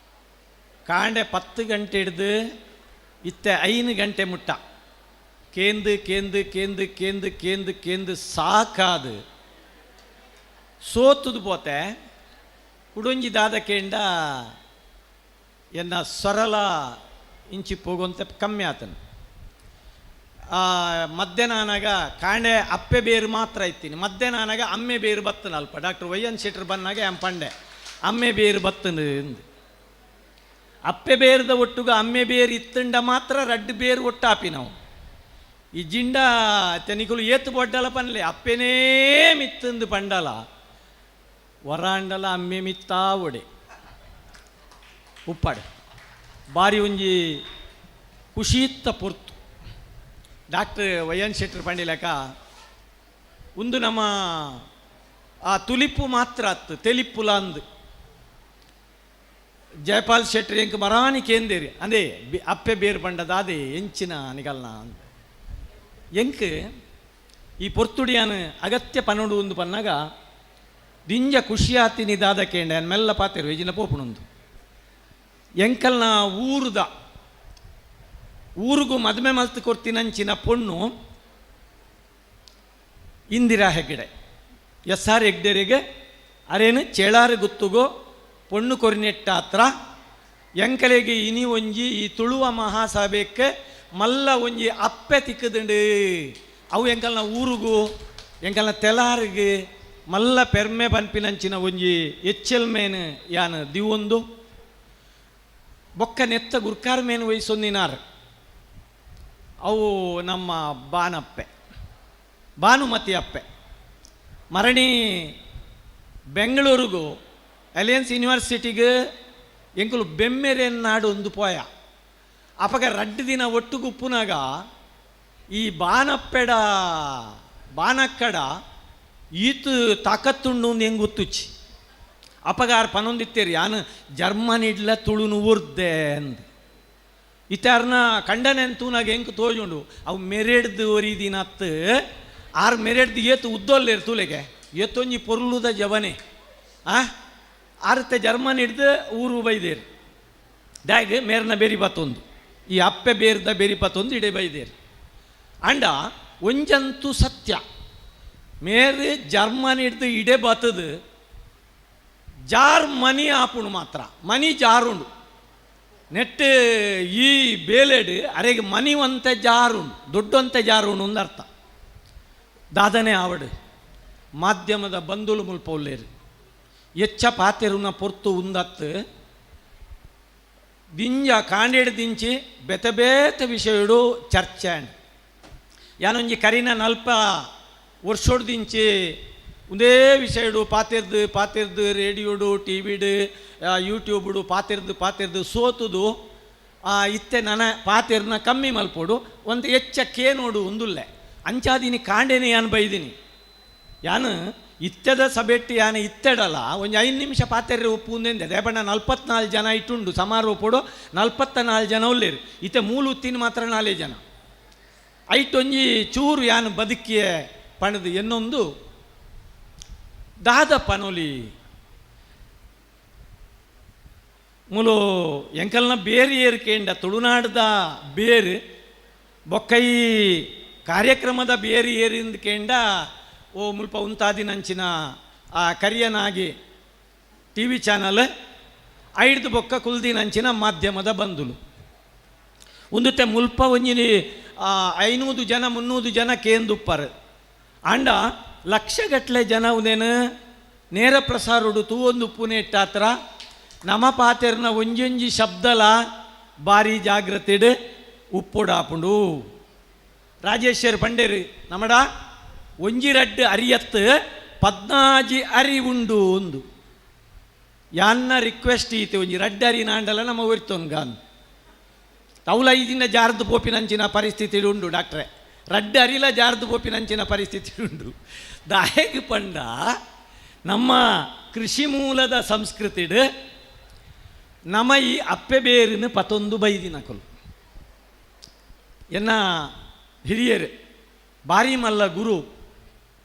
ಕಾಂಡೆ 10 ಗಂಟೆ ಹಿಡ್ದು ಇತ್ತೆ 5 ಗಂಟೆ ಮುಟ್ಟ ಕೇಂದು ಕೇಂದು ಕೇಂದು ಕೇಂದು ಕೇಂದು ಕೇಂದು ಸಾಕಾದು ಸೋತುದು ಪೋತೆ. ಕುಡೊಂಜಿ ದಾದ ಕೇಂಡ ಎನ್ನ ಸೊರಲ ಇಂಚಿ ಪೋಗುವಂತೆ ಕಮ್ಮಿ ಆತನು. ಮಧ್ಯಾಹ್ನನಾಗ ಕಾಂಡೆ ಅಪ್ಪೆ ಬೇರು ಮಾತ್ರ ಇತ್ತೀನಿ, ಮಧ್ಯಾಹ್ನನಾಗ ಅಮ್ಮೆ ಬೇರು ಬತ್ತನ ಅಲ್ಪ ಡಾಕ್ಟರ್ ವೈ ಎನ್ ಶೆಟ್ಟರ್ ಬಂದಾಗ ಎಂ ಪಂಡೆ ಅಮ್ಮೆ ಬೇರು ಬತ್ತನು ಎಂದು. ಅಪ್ಪೆ ಬೇರದ ಒಟ್ಟುಗ ಅಮ್ಮೆ ಬೇರು ಇತ್ತಂಡ ಮಾತ್ರ ರಡ್ಡು ಬೇರು ಒಟ್ಟಾಪಿ ನಾವು. ಈ ಜಿಂಡ ತೆನಿಕುಲು ಏತು ಬೊಡ್ಡಲ ಪನ್ಲೆ ಅಪ್ಪೆನೇ ಮಿತ್ತಂದು ಪಂಡಲ ವರಾಂಡಲ ಅಮ್ಮೆ ಮಿತ್ತಾ ಒಡೆ ಉಪ್ಪಾಡು ಬಾರಿ ಒಂಜಿ ಖುಷಿತ್ತ ಪೊರ್ತು. ಡಾಕ್ಟರ್ ವೈ ಎನ್ ಶೆಟ್ಟರ್ ಪಂಡಿಲಕ ಒಂದು ನಮ್ಮ ಆ ತುಲಿಪು ಮಾತ್ರ ಅತ್ತು ತೆಲಿಪುಲ ಅಂದು ಜಯಪಾಲ್ ಶೆಟ್ಟಿ ಎಂಕ್ ಮರಾನಿ ಕೇಂದೇರಿ ಅಂದೇ ಅಪ್ಪೆ ಬೇರು ಪಂಡದಾದೆ ಎಂಚಿನ ನಿಗಲ್ನ ಎಂಕ್ ಈ ಪೊರ್ತುಡಿಯಾನ ಅಗತ್ಯ ಪನೊಡು ಒಂದು ಪನ್ನಾಗ ದಿಂಜ ಖುಷಿಯಾತಿನಿ ದಾದ ಕೇಂಡ ಮೆಲ್ಲ ಪಾತೆರು ಇಜಿನ ಪೋಪುಣುಂದು ಎಂಕಲ್ನ ಊರುದ ಊರುಗು ಮದುವೆ ಮಲ್ತು ಕೊರ್ತಿನಂಚಿನ ಪೊಣ್ಣು ಇಂದಿರಾ ಹೆಗ್ಗಡೆ ಎಸ್ ಆರ್ ಹೆಗ್ಡೆರಿಗೆ ಅರೇನು ಚೇಳಾರು ಗುತ್ತುಗೋ ಪೊಣ್ಣು ಕೊರಿನೆಟ್ಟಾತ್ರ ಎಂಕಲೆಗೆ ಇನಿ ಒಂಜಿ ಈ ತುಳುವ ಮಹಾಸಭೆಕ್ಕೆ ಮಲ್ಲ ಒಂಜಿ ಅಪ್ಪೆ ತಿಕ್ಕದುಂಡು ಅವು ಎಂಕಲ್ನ ಊರುಗು ಎಂಕಲ್ನ ತೆಲಾರಿಗೆ ಮಲ್ಲ ಪೆರ್ಮೆ ಪನ್ಪಿನಂಚಿನ ಒಂಜಿ ಎಚ್ಚೆಲ್ ಮೇನ್ ಯಾನ್ ದಿವೊಂದು ಬೊಕ್ಕ ನೆತ್ತ ಗುರ್ಕಾರ್ ಮೇನ್ ವಹಿಸೊಂದಿನಾರ್ ಅವು ನಮ್ಮ ಬಾನಪ್ಪೆ ಭಾನುಮತಿ ಅಪ್ಪೆ ಮರಣಿ ಬೆಂಗಳೂರಿಗೂ ಅಲಿಯನ್ಸ್ ಯೂನಿವರ್ಸಿಟಿಗೆ ಎಂಕುಲು ಬೆಮ್ಮೆರೆನ್ ನಾಡು ಒಂದು ಪೋಯ ಅಪಗ ರಡ್ಡು ದಿನ ಒಟ್ಟುಗುಪ್ಪುನಾಗ ಈ ಬಾನಪ್ಪೆಡ ಬಾನಕ್ಕಡ ಈತು ತಾಕತ್ತುಂಡು ಹೆಂಗೆ ಗೊತ್ತುಚ್ಚಿ ಅಪಗಾರ್ ಪನೊಂದಿತ್ತೇರಿ ಯಾನು ಜರ್ಮನಿಡ್ಲ ತುಳುನು ಉರ್ದೆ ಅಂದು ಇತ್ತಾರ್ನ ಕಂಡನೆನ್ ತೂನಾಗ ಹೆಂಗೆ ತೋಜುಂಡು ಅವು ಮೆರೆಡ್ದು ಒರಿದಿನ ಅತ್ತು ಆರ್ ಮೆರೆಡ್ದು ಏತು ಉದ್ದೊಲ್ಲೇರು ತೂಲೆಗೆ ಏತೊಂಜಿ ಪೊರ್ಲುದ ಜವನೆ ಆ ಆರ್ತೆ ಜರ್ಮನ್ ಹಿಡ್ದು ಊರು ಬೈದೇರು ದಾಗ್ ಮೇರ್ನ ಬೇರಿ ಬತ್ತೊಂದು ಈ ಅಪ್ಪೆ ಬೇರ್ದ ಬೇರಿ ಬತ್ತೊಂದು ಇಡೆ ಬೈದೇರು ಅಂಡ ಒಂಜಂತೂ ಸತ್ಯ ಮೇರು ಜರ್ಮನ್ ಹಿಡ್ದು ಇಡೆ ಬತ್ತದು ಜಾರ್ ಮನಿ ಆಪುಣು ಮಾತ್ರ ಮನಿ ಜಾರುಂಡು ನೆಟ್ ಈ ಬೇಲೆಡು ಅರೆಗೆ ಮನಿ ಒಂತೆ ಜಾರುಂಡು ದೊಡ್ಡಂತೆ ಜಾರುಂಡು ಒಂದು ಅರ್ಥ ದಾದನೆ ಆವಡು ಮಾಧ್ಯಮದ ಬಂಧುಲು ಮುಲ್ಪ ಉಲ್ಲೇರು ಎಚ್ಚ ಪಾತೆರುನ ಪೊರ್ತು ಉಂದತ್ತು ದಿಂಜ ಕಾಂಡೇಡು ದಿಂಚಿ ಬೆತೆ ಬೇತೆ ವಿಷಯಡು ಚರ್ಚೆ ಯಾನೊಂಜಿ ಕರಿನ ನಲ್ಪ ವರ್ಷೋಡು ದಿಂಚಿ ಒಂದೇ ವಿಷಯಡು ಪಾತೆರ್ದು ಪಾತೆರ್ದು ರೇಡಿಯೋಡು ಟಿ ವಿಡು ಯೂಟ್ಯೂಬುಡು ಪಾತೆರ್ದು ಪಾತೆರ್ದು ಸೋತುದು ಇತ್ತೆ ನನ ಪಾತೆರ್ನ ಕಮ್ಮಿ ಮಲ್ಪೋಡು ಒಂದು ಎಚ್ಚ ಕೇನೋಡು ಒಂದುಲ್ಲೆ ಅಂಚಾದಿನಿ ಕಾಂಡೇನೆ ಯಾನು ಬೈದಿನಿ ಯಾನು ಇತ್ತೆದ ಸಬೆಟ್ಟಿ ಯಾನು ಇತ್ತೆಡಲ್ಲ ಒಂದು 5 ನಿಮಿಷ ಪಾತೆರ್ರೆ ಉಪ್ಪು ಉಂದೆಂದೆ ದೇಬಣ್ಣ 44 ಜನ ಇಟ್ಟುಂಡು ಸಮಾರೋಪಡು 44 ಜನ ಉಲ್ಲೇರು ಇತ್ತೆ ಮೂಲು ಉತ್ತಿನ ಮಾತ್ರ 4 ಜನ ಐಟೊಂಜಿ ಚೂರು ಯಾನು ಬದುಕಿಯ ಪಣದು ಎನ್ನೊಂದು ದಾದ ಪನೊಲಿ ಮೂಲು ಎಂಕಲ್ನ ಬೇರೆ ಏರ್ಕೇಂಡ ತುಳುನಾಡ್ದ ಬೇರು ಬೊಕ್ಕೈ ಕಾರ್ಯಕ್ರಮದ ಬೇರೆ ಏರಿಂದ ಕೇಂಡ ಓ ಮುಲ್ಪ ಉಂತಾದಿನಂಚಿನ ಆ ಕರಿಯನಾಗಿ ಟಿ ವಿ ಚಾನಲ್ ಐಡ್ದು ಬೊಕ್ಕ ಕುಲ್ದಿನಂಚಿನ ಮಾಧ್ಯಮದ ಬಂಧುಲು ಒಂದುತ್ತೆ ಮುಲ್ಪ ಒಂಜಿನಿ 500 ಜನ 300 ಜನ ಕೇಂದುಪ್ಪರು ಅಂಡ ಲಕ್ಷಗಟ್ಟಲೆ ಜನ ಉದೇನು ನೇರ ಪ್ರಸಾರುಡು ತೂವೊಂದು ಪುನೆಟ್ಟಾತ್ರ ನಮ ಪಾತೆರ್ನ ಒಂಜೊಂಜಿ ಶಬ್ದಲ ಭಾರಿ ಜಾಗ್ರತೆಡು ಉಪ್ಪುಡಾಪುಂಡು ರಾಜೇಶ್ವರ್ ಪಂಡೇರು ನಮಡ ಒಂಜಿ ರಡ್ಡು ಅರಿಯತ್ತು 14 ಅರಿ ಉಂಡು ಒಂದು ಯಾನ್ನ ರಿಕ್ವೆಸ್ಟ್ ಈತೆ ಒಂಜಿ ರಡ್ಡು ಅರಿ ನಾಂಡಲ ನಮ್ಮ ಒರಿತೊನ್ಗಾನ್ ತೌಲ ಐದಿನ ಜಾರ್ದು ಪೋಪಿನಂಚಿನ ಪರಿಸ್ಥಿತಿ ಉಂಡು ಡಾಕ್ಟ್ರೆ ರಡ್ಡು ಅರಿಲ ಜಾರ್ದು ಪೋಪಿನಂಚಿನ ಪರಿಸ್ಥಿತಿ ಉಂಡು ದಾಯಗ್ ಪಂಡ ನಮ್ಮ ಕೃಷಿ ಮೂಲದ ಸಂಸ್ಕೃತಿಡು ನಮ್ಮ ಈ ಅಪ್ಪೆ ಬೇರಿನ ಪತೊಂದು ಬೈದಿನಕಲು ಎನ್ನ ಹಿರಿಯರು ಬಾರಿ ಮಲ್ಲ ಗುರು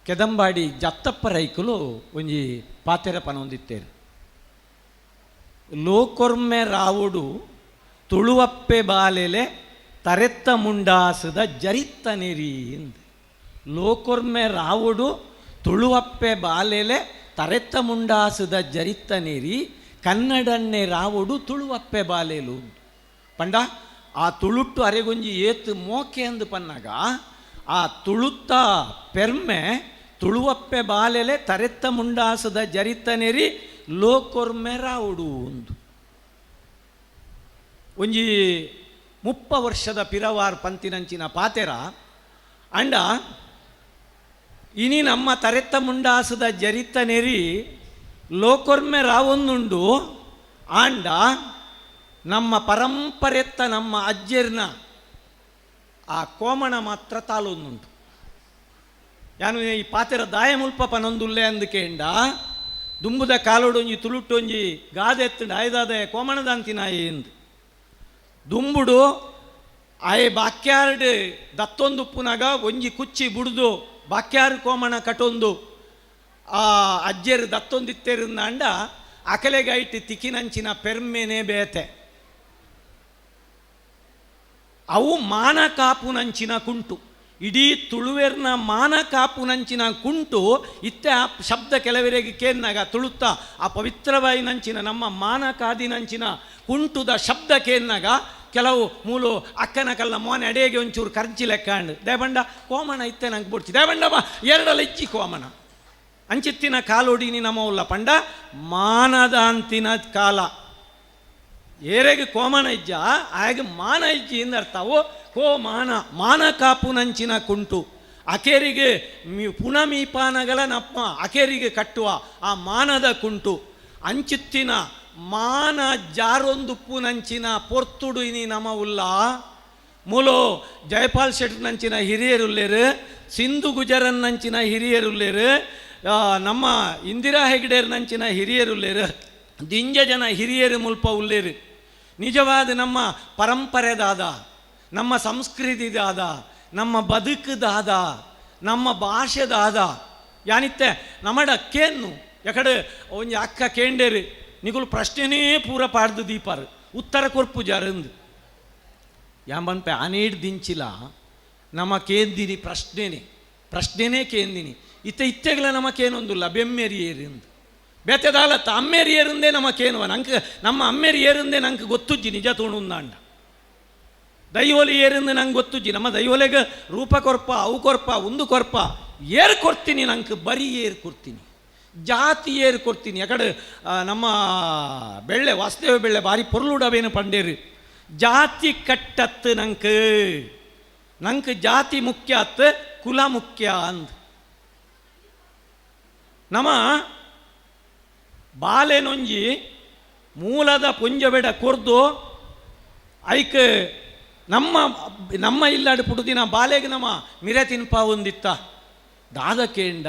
ಕೆದಂಬಾಡಿ ಜತ್ತಪ್ಪ ರೈಕುಲು ಒಂಜಿ ಪಾತೆರ ಪನೊಂದಿತ್ತೇರು ಲೋಕೊರ್ಮೆ ರಾವುಡು ತುಳುವಪ್ಪೆ ಬಾಲೆಲೆ ತರೆತ್ತ ಮುಂಡಾಸದ ಜರಿತ್ತ ನೆರಿ ಎಂದು ಲೋಕೊರ್ಮೆ ರಾವುಡು ತುಳುವಪ್ಪೆ ಬಾಲೆಲೆ ತರೆತ್ತ ಮುಂಡಾಸದ ಜರಿತ್ತ ನೆರಿ ಕನ್ನಡನ್ನೇ ರಾವುಡು ತುಳುವಪ್ಪೆ ಬಾಲೆಲು ಪಂಡ ಆ ತುಳುಟ್ಟು ಅರೆಗೊಂಜಿ ಏತು ಮೋಕೆ ಅಂದು ಪನ್ನಾಗ ಆ ತುಳುತ್ತ ಪೆರ್ಮೆ ತುಳುವಪ್ಪೆ ಬಾಲೆಲೆ ತರೆತ್ತ ಮುಂಡಾಸದ ಜರಿತ್ತ ನೆರಿ ಲೋಕೊರ್ಮೆ ರಾವುಡು ಒಂದು ಒಂಜಿ 30 ವರ್ಷದ ಪಿರವಾರ್ ಪಂತಿನಂಚಿನ ಪಾತೆರ ಅಂಡ ಇನಿ ನಮ್ಮ ತರೆತ್ತ ಮುಂಡಾಸದ ಜರಿತ್ತ ನೆರಿ ಲೋಕೊರ್ಮೆ ರಾವೊಂದುಂಡು ಆಂಡ ನಮ್ಮ ಪರಂಪರೆತ್ತ ನಮ್ಮ ಅಜ್ಜೆರ್ನ ಆ ಕೋಮಣ ಮಾತ್ರ ತಾಲೊಂದುಂಟು ಯಾನು ಈ ಪಾತೆರ ದಾಯ ಮುಲ್ಪ ಪನೊಂದುಲ್ಲೆ ಅಂದಕೇಂಡ ದುಂಬುದ ಕಾಲೋಡೊಂಜಿ ತುಳುಟ್ಟೊಂಜಿ ಗಾದೆ ಎತ್ತುಂಡು ಆಯ್ದಾದೆ ಕೋಮಣದಾಂತಿನಾಯಿ ಎಂದು ದುಂಬುಡು ಆಯೆ ಬಾಕ್ಯಾರ್ಡ್ ದತ್ತೊಂದುಪ್ಪುನಾಗ ಒಂಜಿ ಕುಚ್ಚಿ ಬುಡ್ದು ಬಾಕ್ಯಾರ್ ಕೋಮಣ ಕಟೊಂದು ಆ ಅಜ್ಜೆರು ದತ್ತೊಂದಿತ್ತೆರುಂದಾಂಡ ಅಕಲೆಗೈಟ್ ತಿಕ್ಕಿನಂಚಿನ ಪೆರ್ಮೆನೆ ಬೇತೆ. ಅವು ಮಾನ ಕಾಪುನಂಚಿನ ಕುಂಟು, ಇಡೀ ತುಳುವೆರ್ನ ಮಾನ ಕಾಪುನಂಚಿನ ಕುಂಟು ಇತ್ತೆ ಆ ಶಬ್ದ ಕೆಲವರಿಗೆ ಕೇನ್ನಾಗ ತುಳುತ್ತ ಆ ಪವಿತ್ರವಾಯಿನಂಚಿನ ನಮ್ಮ ಮಾನ ಕಾದಿನಂಚಿನ ಕುಂಟುದ ಶಬ್ದ ಕೇನ್ನಾಗ ಕೆಲವು ಮೂಲು ಅಕ್ಕನ ಕಲ್ಲ ಮೋನೆ ಅಡೇಗೆ ಒಂಚೂರು ಕರ್ಜಿ ಲೆಕ್ಕಾಂಡು ದೇಬಂಡ ಕೋಮಣ ಇತ್ತೆ ನಂಗೆ ಬುಡ್ಚಿ ದೇಬಂಡ ಬಾ ಎರಡಲ್ಲ ಇಜ್ಜಿ ಕೋಮಣ ಅಂಚಿತ್ತಿನ ಕಾಲೊಡಿನಿ ನಮವುಲ್ಲ ಪಂಡ ಮಾನದ ಅಂತಿನ ಕಾಲ ಏರೆಗೆ ಕೋಮಣ ಇಜ್ಜ ಆಗ ಮಾನ ಇಜ್ಜಿ ಎಂದರ್ಥವು ಕೋ ಮಾನ ಮಾನ ಕಾಪುನಂಚಿನ ಕುಂಟು ಅಕೇರಿಗೆ ಪುನಮೀಪಾನಗಳ ನಪ್ಪ ಅಕೇರಿಗೆ ಕಟ್ಟುವ ಆ ಮಾನದ ಕುಂಟು ಅಂಚಿತ್ತಿನ ಮಾನ ಜಾರೊಂದುಪ್ಪುನಂಚಿನ ಪೊರ್ತುಡು ಇನಿ ನಮವುಲ್ಲ. ಮೂಲು ಜಯಪಾಲ್ ಶೆಟ್ಟರ್ನಂಚಿನ ಹಿರಿಯರುಲ್ಲೇರು, ಸಿಂಧು ಗುಜರನ್ನಂಚಿನ ಹಿರಿಯರುಲ್ಲೇರು, ನಮ್ಮ ಇಂದಿರಾ ಹೆಗ್ಡೇರ್ನಂಚಿನ ಹಿರಿಯರುಲ್ಲೇರು, ದಿಂಜ ಜನ ಹಿರಿಯರು ಮುಲ್ಪ ಉಲ್ಲೇರು. ನಿಜವಾದ ನಮ್ಮ ಪರಂಪರೆದಾದ, ನಮ್ಮ ಸಂಸ್ಕೃತಿದಾದ, ನಮ್ಮ ಬದುಕುದಾದ, ನಮ್ಮ ಭಾಷೆದಾದ ಯಾನಿತ್ತೆ ನಮ್ಮಡ ಕೇನ್ನು ಯಾಕಡೆ ಒಂಜಿ ಅಕ್ಕ ಕೇಂಡೇರು ನಿಗುಲು ಪ್ರಶ್ನೆನೇ ಪೂರ ಪಾಡ್ದು ದೀಪಾರು ಉತ್ತರ ಕೊರ್ಪು ಜಾರಂದು ಯಾಂಬನ್ಪೆ ಆನೇಡ್ ದಿಂಚಿಲ ನಮ್ಮ ಕೇಂದಿನಿ ಪ್ರಶ್ನೆನೇ ಪ್ರಶ್ನೆನೇ ಕೇಂದಿನಿ ಇತ್ತ ಇತ್ತೆಗಳ ನಮಕೇನೊಂದುಲ್ಲ ಬೆಮ್ಮೇರಿ ಏರಿಂದು ಬೇತೆದಾಲತ್ತ ಅಮ್ಮೇರಿ ಏರಿಂದೇ ನಮಕೇನುವ ನಂಗೆ ನಮ್ಮ ಅಮ್ಮೇರಿ ಏರಿಂದೇ ನಂಗೆ ಗೊತ್ತುಜ್ಜಿ ನಿಜ ತೋಣುಂದಾಂಡ ದೈವೋಲಿ ಏರಿಂದು ನಂಗೆ ಗೊತ್ತುಜ್ಜಿ ನಮ್ಮ ದೈವೋಲೆಗೆ ರೂಪ ಕೊರ್ಪ ಅವು ಕೊರ್ಪ ಒಂದು ಕೊರ್ಪ ಏರು ಕೊಡ್ತೀನಿ ನಂಗೆ ಬರೀ ಏರು ಕೊಡ್ತೀನಿ ಜಾತಿ ಏರು ಕೊಡ್ತೀನಿ. ಯಾಕಡೆ ನಮ್ಮ ಬೆಳ್ಳೆ ವಾಸುದೇವ ಬೆಳ್ಳೆ ಭಾರಿ ಪೊರ್ಲುಡವೇನು ಪಂಡೇರು ಜಾತಿ ಕಟ್ಟತ್ತು ನಂಗೆ ನಂಗೆ ಜಾತಿ ಮುಖ್ಯ ಅತ್ತು ಕುಲ ಮುಖ್ಯ ಅಂದ್ ನಮ್ಮ ಬಾಲೆನೊಂಜಿ ಮೂಲದ ಪುಂಜಬೇಡ ಕೊರ್ದು ಐಕ್ ನಮ್ಮ ನಮ್ಮ ಇಲ್ಲಾಡು ಪುಡುದಿನ ಬಾಲೆಗೆ ನಮ್ಮ ಮಿರೆ ತಿನ್ಪ ಒಂದಿತ್ತ ದಾದ ಕೇಂಡ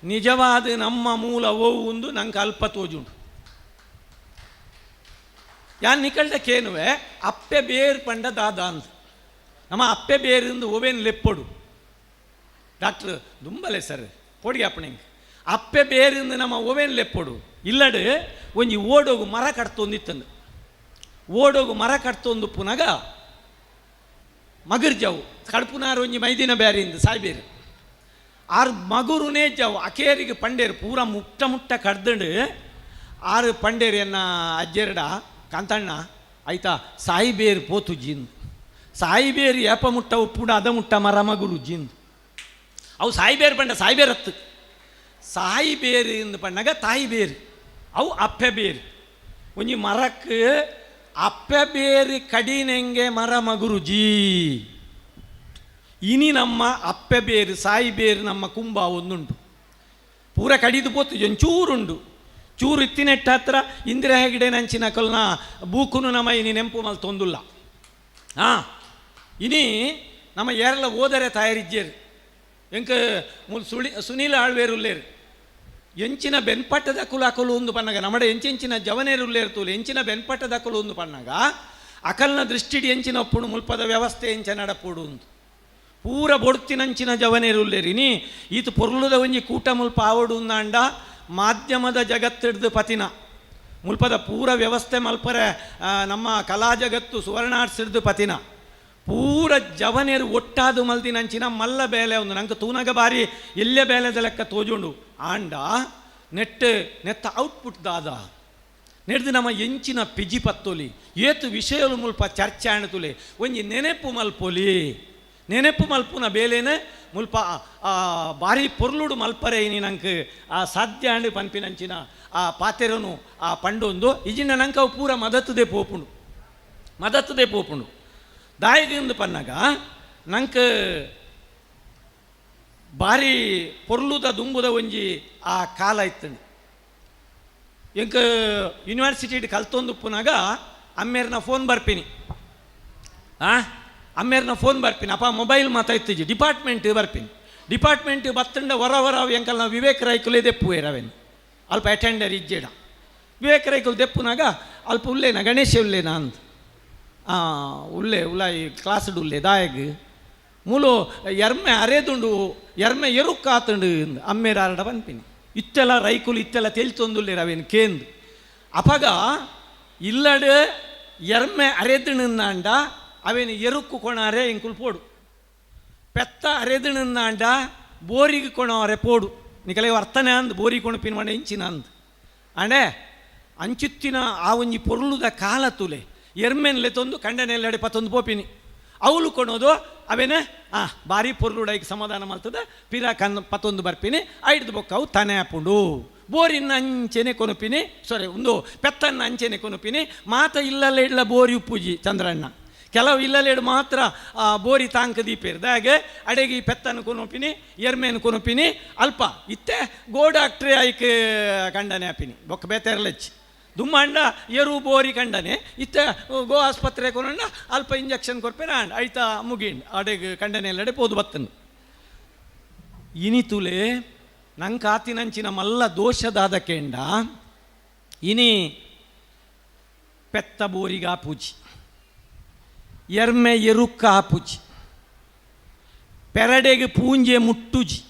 ನಿಜವಾದ ನಮ್ಮ ಮೂಲ ಒಂದು ನಂಗೆ ಅಲ್ಪ ತೋಜುಂಡು ಯಾನ್ ನಿಕಲ್ಡ ಕೇನುವೆ ಅಪ್ಪೆ ಬೇರ್ ಪಂಡ ದಾದ ಅಂದ್ ನಮ್ಮ ಅಪ್ಪೆ ಬೇರಿಂದ ಓವೇನು ಲೆಪ್ಪೊಡು ಡಾಕ್ಟ್ರ್ ದುಂಬಲೆ ಸರ್ ಪೊಡಿ ಅಪ್ಪಣೆಂಗೆ ಅಪ್ಪೆ ಬೇರಿಂದ ನಮ್ಮ ಓವೇನು ಲೆಪ್ಪೊಡು ಇಲ್ಲಡು ಒಂಜಿ ಓಡೋಗು ಮರ ಕಟ್ತೊಂದಿತ್ತಂದು ಓಡೋಗು ಮರ ಕಟ್ತೊಂದು ಪುನಗ ಮಗರ್ ಜಾವು ಕಡ್ಪುನಾರು ಒಂಜಿ ಮೈದಿನ ಬ್ಯಾರಿಂದ ಸಾಯ್ಬೇರು ಆರು ಮಗುರುನೇ ಜಾವು ಅಕೇರಿಗೆ ಪಂಡೇರು ಪೂರ ಮುಟ್ಟ ಮುಟ್ಟ ಕಡ್ದಂಡು ಆರು ಪಂಡೇರು ಎನ್ನ ಅಜ್ಜೆರಡ ಕಾಂತಣ್ಣ ಆಯ್ತಾ ಸಾಯಿಬೇರು ಪೋತು ಜಿಂದು ಸಾಯಿಬೇರು ಏಪ ಮುಟ್ಟ ಉಪ್ಪುಡ ಅದ ಮುಟ್ಟ ಮರ ಮಗುರು ಜಿಂದು ಅವು ಸಾಯಿಬೇರು ಪಂಡ ಸಾಯಿಬೇರತ್ತು ಸಾಯಿಬೇರು ಎಂದು ಪಣ್ಣಾಗ ತಾಯಿ ಬೇರು ಅವು ಅಪ್ಪೆ ಬೇರು ಒಂಜಿ ಮರಕ್ಕೆ ಅಪ್ಪೆ ಬೇರು ಕಡಿನೆಂಗೆ ಮರ ಮಗುರು ಜೀ ಇನಿ ನಮ್ಮ ಅಪ್ಪೆ ಬೇರು ಸಾಯಿ ಬೇರು ನಮ್ಮ ಕುಂಬ ಒಂದುಂಟು ಪೂರ ಕಡಿದು ಪೋತು ಒಂಚೂರುಂಡು ಚೂರು ಇತ್ತಿನೆಟ್ಟ ಹತ್ರ ಇಂದಿರಾ ಹೆಗಡೆ ನಂಚಿನ ಕೊಲ್ನ ಬೂಕುನು ನಮ್ಮ ಇನಿ ನೆಂಪು ಮಲ್ ತೊಂದುಲ್ಲ ಹಾಂ ಇನಿ ನಮ್ಮ ಏರೆಲ್ಲ ಓದರೆ ತಯಾರಿಜ್ಜೇರು ಎಂಕ ಮೂಲು ಸುಳಿ ಸುನೀಲ ಆಳ್ವೇರುಲ್ಲೇರು ಎಂಚಿನ ಬೆನ್ಪಟ್ಟದ ಕುಲಾಕುಲು ಒಂದು ಪನ್ನಗ ನಮ್ಮಡ ಎಂಚೆಂಚಿನ ಜವನೇರುಲ್ಲೇರು ತೂಲು ಎಂಚಿನ ಬೆನ್ಪಟ್ಟದ ಕುಲು ಒಂದು ಪನ್ನಗ ಅಕಲ್ನ ದೃಷ್ಟಿಡಿ ಎಂಚಿನ ಒಪ್ಪುಡು ಮುಲ್ಪದ ವ್ಯವಸ್ಥೆ ಎಂಚ ನಡಪುಡು ಒಂದು ಪೂರ ಬೊಡ್ತಿನಂಚಿನ ಜವನೇರುಲ್ಲೇರಿ ನೀ ಈತ ಪೊರ್ಲುದ ಒಂಜಿ ಕೂಟ ಮುಲ್ಪ ಆವಡು ಉಂದಾಂಡ ಮಾಧ್ಯಮದ ಜಗತ್ತಿಡ್ದು ಪತಿನ ಮುಲ್ಪದ ಪೂರ ವ್ಯವಸ್ಥೆ ಮಲ್ಪರೆ ನಮ್ಮ ಕಲಾ ಜಗತ್ತು ಸುವರ್ಣಾರ್ಸಿಡ್ದು ಪತಿನ ಪೂರ ಜವನೇರು ಒಟ್ಟಾದು ಮಲ್ದಿನಂಚಿನ ಮಲ್ಲ ಬೇಲೆ ಒಂದು ನಂಗೆ ತೂನಗ ಬಾರಿ ಎಲ್ಲೇ ಬೇಲೆದ ಲೆಕ್ಕ ತೋಜುಂಡು ಆಂಡ ನೆಟ್ ನೆತ್ತ ಔಟ್ಪುಟ್ ದಾದ ನೆಡ್ದು ನಮ್ಮ ಎಂಚಿನ ಪಿಜಿ ಪತ್ತೊಲಿ ಏತು ವಿಷಯಲು ಮುಲ್ಪ ಚರ್ಚೆ ಆಣತುಲೆ ಒಂಜಿ ನೆನೆಪು ಮಲ್ಪೊಲಿ ನೆನೆಪು ಮಲ್ಪುನ ಬೇಲೇನೆ ಮುಲ್ಪ ಭಾರಿ ಪೊರ್ಲುಡು ಮಲ್ಪರೆ ಇನಿ ನಂಗೆ ಆ ಸಾಧ್ಯ ಆಂಡ್ ಪನ್ಪಿನಂಚಿನ ಆ ಪಾತೆರನು ಆ ಪಂಡೊಂದು ಇಜಿನ ನಂಗೆ ಅವು ಪೂರ ಮದತ್ತುದೇ ಪೋಪುಂಡು ಮದತ್ತುದೇ ಪೋಪುಂಡು ದಾಯಿಗಿಂದು ಪನ್ನಾಗ ನಂಗೆ ಭಾರಿ ಪೊರ್ಲುದ ದುಂಬುದ ಒಂಜಿ ಆ ಕಾಲ ಇತ್ತಂಡು ಎಂಕ ಯೂನಿವರ್ಸಿಟಿ ಕಲ್ತೊಂದು ಪುನಾಗ ಅಮ್ಮೇರ್ನ ಫೋನ್ ಬರ್ಪಿನಿ ಅಮ್ಮೇರ್ನ ಫೋನ್ ಬರ್ಪಿನಿ ಅಪ್ಪ ಮೊಬೈಲ್ ಮಾತಾಯ್ತಿಜಿ ಡಿಪಾರ್ಟ್ಮೆಂಟ್ ಬರ್ಪಿನಿ ಡಿಪಾರ್ಟ್ಮೆಂಟ್ ಬತ್ತಂಡ ಹೊರ ಹೊರ ಎಂಕಲ್ನ ವಿವೇಕ್ ರೈಕುಲೇ ದೆಪ್ಪುವೇರವೇನು ಅಲ್ಪ ಅಟೆಂಡರ್ ಇಜ್ಜೆಡ ವಿವೇಕ ರೈಕುಲು ದೆಪ್ಪುನಾಗ ಅಲ್ಪ ಉಲ್ಲೇನ ಗಣೇಶ ಉಲ್ಲೇನ ಅಂದ್ ಉಲ್ಲೆ ಉಲಾಯಿ ಕ್ಲಾಸ್ಡ್ ಉಲ್ಲೆ ದಾಯಗ್ ಮೂಲು ಎರ್ಮೆ ಅರೆದುಂಡು ಎರ್ಮೆ ಎರುಕ್ಕಾತುಂಡು ಅಮ್ಮೇರಾರಡ ಪನ್ಪಿನಿ ಇತ್ತೆಲ್ಲ ರೈಕುಲು ಇತ್ತೆಲ್ಲ ತೆಲ್ತೊಂದುಲ್ಲೇರು ಅವೇನು ಕೇಂದು ಅಪಗ ಇಲ್ಲಡು ಎರ್ಮೆ ಅರೆದುಣಂದಾಂಡ ಅವೇನು ಎರುಕ್ಕು ಕೊಣಾರೆ ಎಂಕುಲು ಪೋಡು ಪೆತ್ತ ಅರೆದುಣಂದಾಂಡ ಬೋರಿಗೆ ಕೊಣಾರೆ ಪೋಡು ನಿಕಲೆ ವರ್ತನೆ ಅಂದ್ ಬೋರಿ ಕೊಣಪಿನ ಮನೆ ಇಂಚಿನ ಅಂದ್ ಅಂಡೆ ಅಂಚುತ್ತಿನ ಆ ಒಂಜಿ ಪೊರುಳುದ ಕಾಲ ತುಲೆ ಎರ್ಮೆನ್ಲೆ ತೊಂದು ಕಂಡನೆಲ್ಲಡೆ ಪತ್ತೊಂದು ಪೋಪಿನಿ ಅವಳು ಕೊಣೋದು ಅವೇನೆ ಭಾರಿ ಪೊರ್ಲುಡೈಗೆ ಸಮಾಧಾನ ಮಾಡ್ತದೆ ಪಿರ ಕನ್ ಪತ್ತೊಂದು ಬರ್ಪಿನಿ ಐಡ್ದು ಬೊಕ್ಕವು ತಾನೇ ಆಪುಂಡು ಬೋರಿನ ಅಂಚೆನೆ ಕೊನುಪಿನಿ ಸಾರಿ ಒಂದು ಪೆತ್ತನ್ನ ಅಂಚೆನೆ ಕೊನುಪಿನಿ ಮಾತ ಇಲ್ಲಲ್ಲ ಇಡ್ಲ ಬೋರಿ ಉಪ್ಪುಜಿ ಚಂದ್ರಣ್ಣ ಕೆಲವು ಇಲ್ಲಲೇಡು ಮಾತ್ರ ಬೋರಿ ತಾಂಕ ದೀಪೇರ್ ದಾಗೆ ಅಡೆಗೆ ಈ ಪೆತ್ತನ್ನು ಕೊನುಪಿನಿ ಎರ್ಮೇನು ಕೊನುಪಿನಿ ಅಲ್ಪ ಇತ್ತೆ ಗೋ ಡಾಕ್ಟ್ರೇ ಐಕ್ ಕಂಡನೆ ಆಪಿನಿ ಬೊಕ್ಕ ಬೇತೆರ್ಲೆಚ್ಚಿ ದುಮ್ಮಾಂಡ ಎರು ಬೋರಿ ಕಂಡನೆ ಇತ್ತ ಗೋ ಆಸ್ಪತ್ರೆ ಕೊನಂಡ ಅಲ್ಪ ಇಂಜೆಕ್ಷನ್ ಕೊರ್ಪೇನ ಅಂಡ್ ಐತ ಮುಗಿಂಡ್ ಅಡೆಗೆ ಕಂಡನೆ ಎಲ್ಲಡೆ ಪೋದು ಬತ್ತನು ಇನಿತುಲೆ ನಂಕಾತಿನಂಚಿನ ಮಲ್ಲ ದೋಷದಾದ ಕೆಂಡ ಇನಿ ಪೆತ್ತ ಬೋರಿಗಾ ಪೂಜಿ ಎರ್ಮೆ ಎರುಕ್ಕ ಪೂಜಿ ಪೆರಡೆಗೆ ಪೂಂಜೆ ಮುಟ್ಟುಜಿ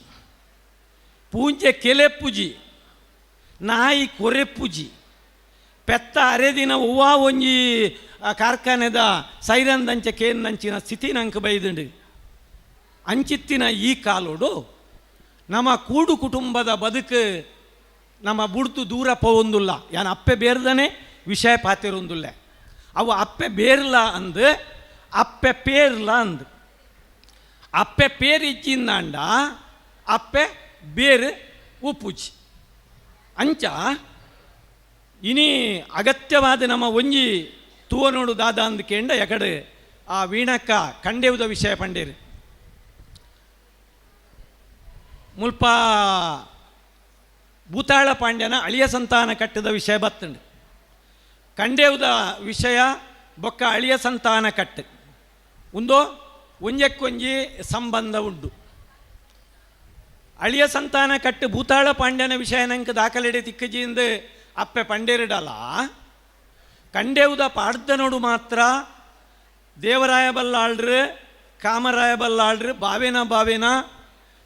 ಪೂಂಜೆ ಕೆಲೆಪ್ಪುಜಿ ನಾಯಿ ಕೊರೆಪ್ಪುಜಿ ಪೆತ್ತ ಅರೆದಿನ ಹೂವ ಒಂಜಿ ಕಾರ್ಖಾನೆದ ಸೈರಂದಂಚ ಕೇಂದಂಚಿನ ಸ್ಥಿತಿ ನಂಗೆ ಬೈದುಂಡು ಅಂಚಿತ್ತಿನ ಈ ಕಾಲೋಡು ನಮ್ಮ ಕೂಡು ಕುಟುಂಬದ ಬದುಕು ನಮ್ಮ ಬುಡ್ದು ದೂರ ಪೋವೊಂದುಲ್ಲ ಯಾನ್ ಅಪ್ಪೆ ಬೇರ್ದನೆ ವಿಷಯ ಪಾತಿರೊಂದುಲ್ಲ ಅವು ಅಪ್ಪೆ ಬೇರ್ಲ ಅಂದು ಅಪ್ಪೆ ಪೇರ್ಲ ಅಂದು ಅಪ್ಪೆ ಪೇರ್ ಇಚ್ಚಿಂದಾಂಡ ಅಪ್ಪೆ ಬೇರು ಉಪ್ಪುಜಿ ಅಂಚ ಇನಿ ಅಗತ್ಯವಾದ ನಮ್ಮ ಒಂಜಿ ತೂವನೋಡು ದಾದ ಅಂದ್ ಕೇಂಡ ಎಕಡೆ ಆ ವೀಣಕ್ಕ ಕಂಡೇವುದ ವಿಷಯ ಪಂಡೇರು ಮುಲ್ಪ ಭೂತಾಳ ಪಾಂಡ್ಯನ ಅಳಿಯ ಸಂತಾನ ಕಟ್ಟಿದ ವಿಷಯ ಬತ್ತಂಡು ಕಂಡೇವುದ ವಿಷಯ ಬೊಕ್ಕ ಅಳಿಯ ಸಂತಾನ ಕಟ್ಟು ಒಂದೋ ಒಂಜಕ್ಕೊಂಜಿ ಸಂಬಂಧ ಉಂಡು ಅಳಿಯ ಸಂತಾನ ಕಟ್ಟು ಭೂತಾಳ ಪಾಂಡ್ಯನ ವಿಷಯ ನಂಗೆ ದಾಖಲೆಡೆ ತಿಕ್ಕಜಿಂದ ಅಪ್ಪೆ ಪಂಡೇರಿಡಲ ಕಂಡೇವುದ ಪಾಡ್ದನೋಡು ಮಾತ್ರ ದೇವರಾಯ ಬಲ್ಲಾಳ್ರು ಕಾಮರಾಯ ಬಲ್ಲಾಳ್ರು ಬಾವೇನ ಬಾವೇನ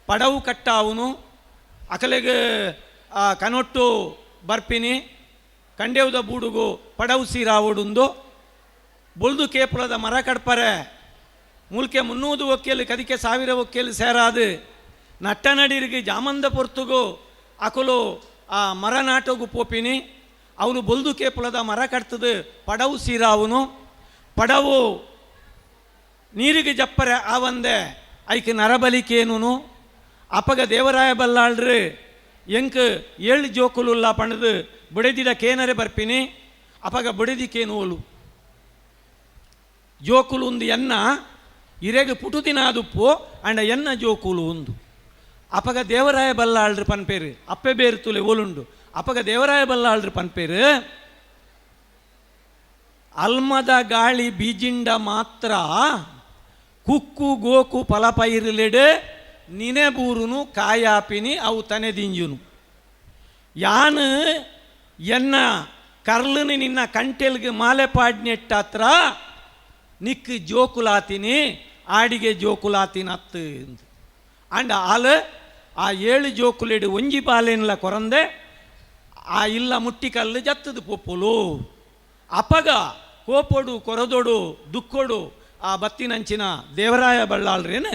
ಪಡವು ಕಟ್ಟಾವನು ಅಕಲೆಗೆ ಕನೊಟ್ಟು ಬರ್ಪಿನಿ ಕಂಡೇವುದ ಬೂಡುಗು ಪಡವು ಸೀರಾವಡುಂದು ಬೊಲ್ದು ಕೇಪುಲದ ಮರ ಕಡ್ಪರೆ ಮೂಲ್ಕೆ 300 ಒಕ್ಕೇಲು ಕದಿಕೆ 1000 ಒಕ್ಕೇಲು ಸೇರಾದು ನಟ್ಟನಡಿರಿಗೆ ಜಾಮಂದ ಪೊರ್ತುಗು ಅಕಲು ಆ ಮರ ನಾಟೋಗು ಪೋಪಿನಿ ಅವನು ಬೊಲ್ದು ಕೇಪುಲದ ಮರ ಕಟ್ತದು ಪಡವು ಸೀರಾವನು ಪಡವು ನೀರಿಗೆ ಜಪ್ಪರೆ ಆವಂದೆ ಐಕೆ ನರಬಲಿಕೇನು ಅಪಗ ದೇವರಾಯ ಬಲ್ಲಾಳ್ರು ಎಂಕ್ 7 ಜೋಕುಲುಲ್ಲ ಪಣದು ಬುಡೆದಿಡ ಕೇನರೆ ಬರ್ಪಿನಿ ಅಪಗ ಬುಡೆದಿ ಕೇನುವಲು ಜೋಕುಲು ಒಂದು ಎನ್ನ ಇರೆಗೆ ಪುಟುದಿನ ಅದುಪ್ಪು ಅಂಡ ಎನ್ನ ಜೋಕುಲು ಒಂದು ಅಪಗ ದೇವರಾಯ ಬಲ್ಲಾಳ್ರು ಪನ್ಪೇರು ಅಪ್ಪೆ ಬೇರು ತುಲೆ ಓಲುಂಡು ಅಪಗ ದೇವರಾಯ ಬಲ್ಲಾಳ್ರು ಪನ್ಪೇರು ಅಲ್ಮದ ಗಾಳಿ ಬೀಜಿಂಡ ಮಾತ್ರ ಕುಕ್ಕು ಗೋಕು ಫಲಪೈರುಲೆಡು ನಿನೆಬೂರುನು ಕಾಯಾಪಿನಿ ಅವು ತನೆ ದಿಂಜುನು ಯಾನು ಎನ್ನ ಕರ್ಲುನಿ ನಿನ್ನ ಕಂಟೆಲ್ಗೆ ಮಾಲೆ ಪಾಡ್ನೆಟ್ಟಾತ್ರ ನಿಕ್ ಜೋಕುಲಾತಿನಿ ಆಡಿಗೆ ಜೋಕುಲಾತಿನ ಅತ್ತು ಅಂಡ ಆಲು ಆ 7 ಜೋಕುಲೆಡು ಒಂಜಿ ಬಾಲೆನ್ಲ ಕೊರಂದೆ ಆ ಇಲ್ಲ ಮುಟ್ಟಿಕಲ್ಲು ಜತ್ತದು ಪೊಪ್ಪುಲು ಅಪಗ ಕೋಪೊಡು ಕೊರದೊಡು ದುಕ್ಕೊಡು ಆ ಬತ್ತಿನಂಚಿನ ದೇವರಾಯ ಬಳ್ಳಾಳ್ರೇನು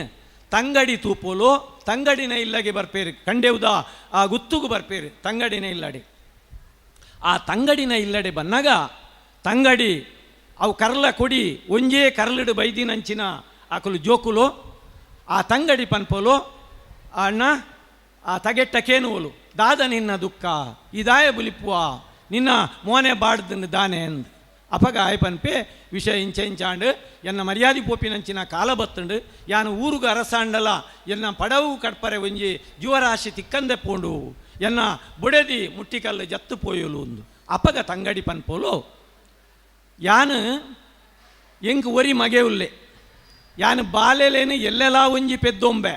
ತಂಗಡಿ ತೂಪೋಲು ತಂಗಡಿನ ಇಲ್ಲಗೆ ಬರ್ಪೇರು ಕಂಡೇವುದ ಆ ಗುತ್ತುಗು ಬರ್ಪೇರು ತಂಗಡಿನ ಇಲ್ಲಡೆ ಆ ತಂಗಡಿನ ಇಲ್ಲಡೆ ಬನ್ನಾಗ ತಂಗಡಿ ಅವು ಕರ್ಲ ಕೊಡಿ ಒಂಜೇ ಕರ್ಲಿಡು ಬೈದಿನಂಚಿನ ಆಕಲು ಜೋಕುಲು ಆ ತಂಗಡಿ ಪನ್ಪೋಲು ಅಣ್ಣ ಆ ತಗೆಟ್ಟ ಕೇನುವಲು ದಾದ ನಿನ್ನ ದುಃಖ ಇದಾಯ ಬುಲಿಪುವ ನಿನ್ನ ಮೋನೆ ಬಾಡ್ದನ್ನು ದಾನೆ ಅಂದ್ ಅಪಗ ಆಯ್ ಪನ್ಪೆ ವಿಷಯ ಇಂಚ ಇಂಚಾಂಡು ಎನ್ನ ಮರ್ಯಾದೆ ಪೋಪಿನಂಚಿನ ಕಾಲ ಬತ್ತಂಡು ಯಾನು ಊರುಗು ಅರಸಾಂಡಲ ಎನ್ನ ಪಡವು ಕಡ್ಪರೆ ಒಂಜಿ ಜೀವರಾಶಿ ತಿಕ್ಕಂದೆ ಪೋಂಡು ಎನ್ನ ಬುಡೆದಿ ಮುಟ್ಟಿಕಲ್ಲು ಜತ್ತು ಪೋಯಲು ಒಂದು ಅಪಗ ತಂಗಡಿ ಪನ್ಪೋಲು ಯಾನು ಎಂಕ್ ಒರಿ ಮಗೆ ಉಲ್ಲೆ ಯಾನು ಬಾಲೆಲೇನು ಎಲ್ಲೆಲ್ಲ ಒಂಜಿ ಪೆದ್ದೊಂಬೆ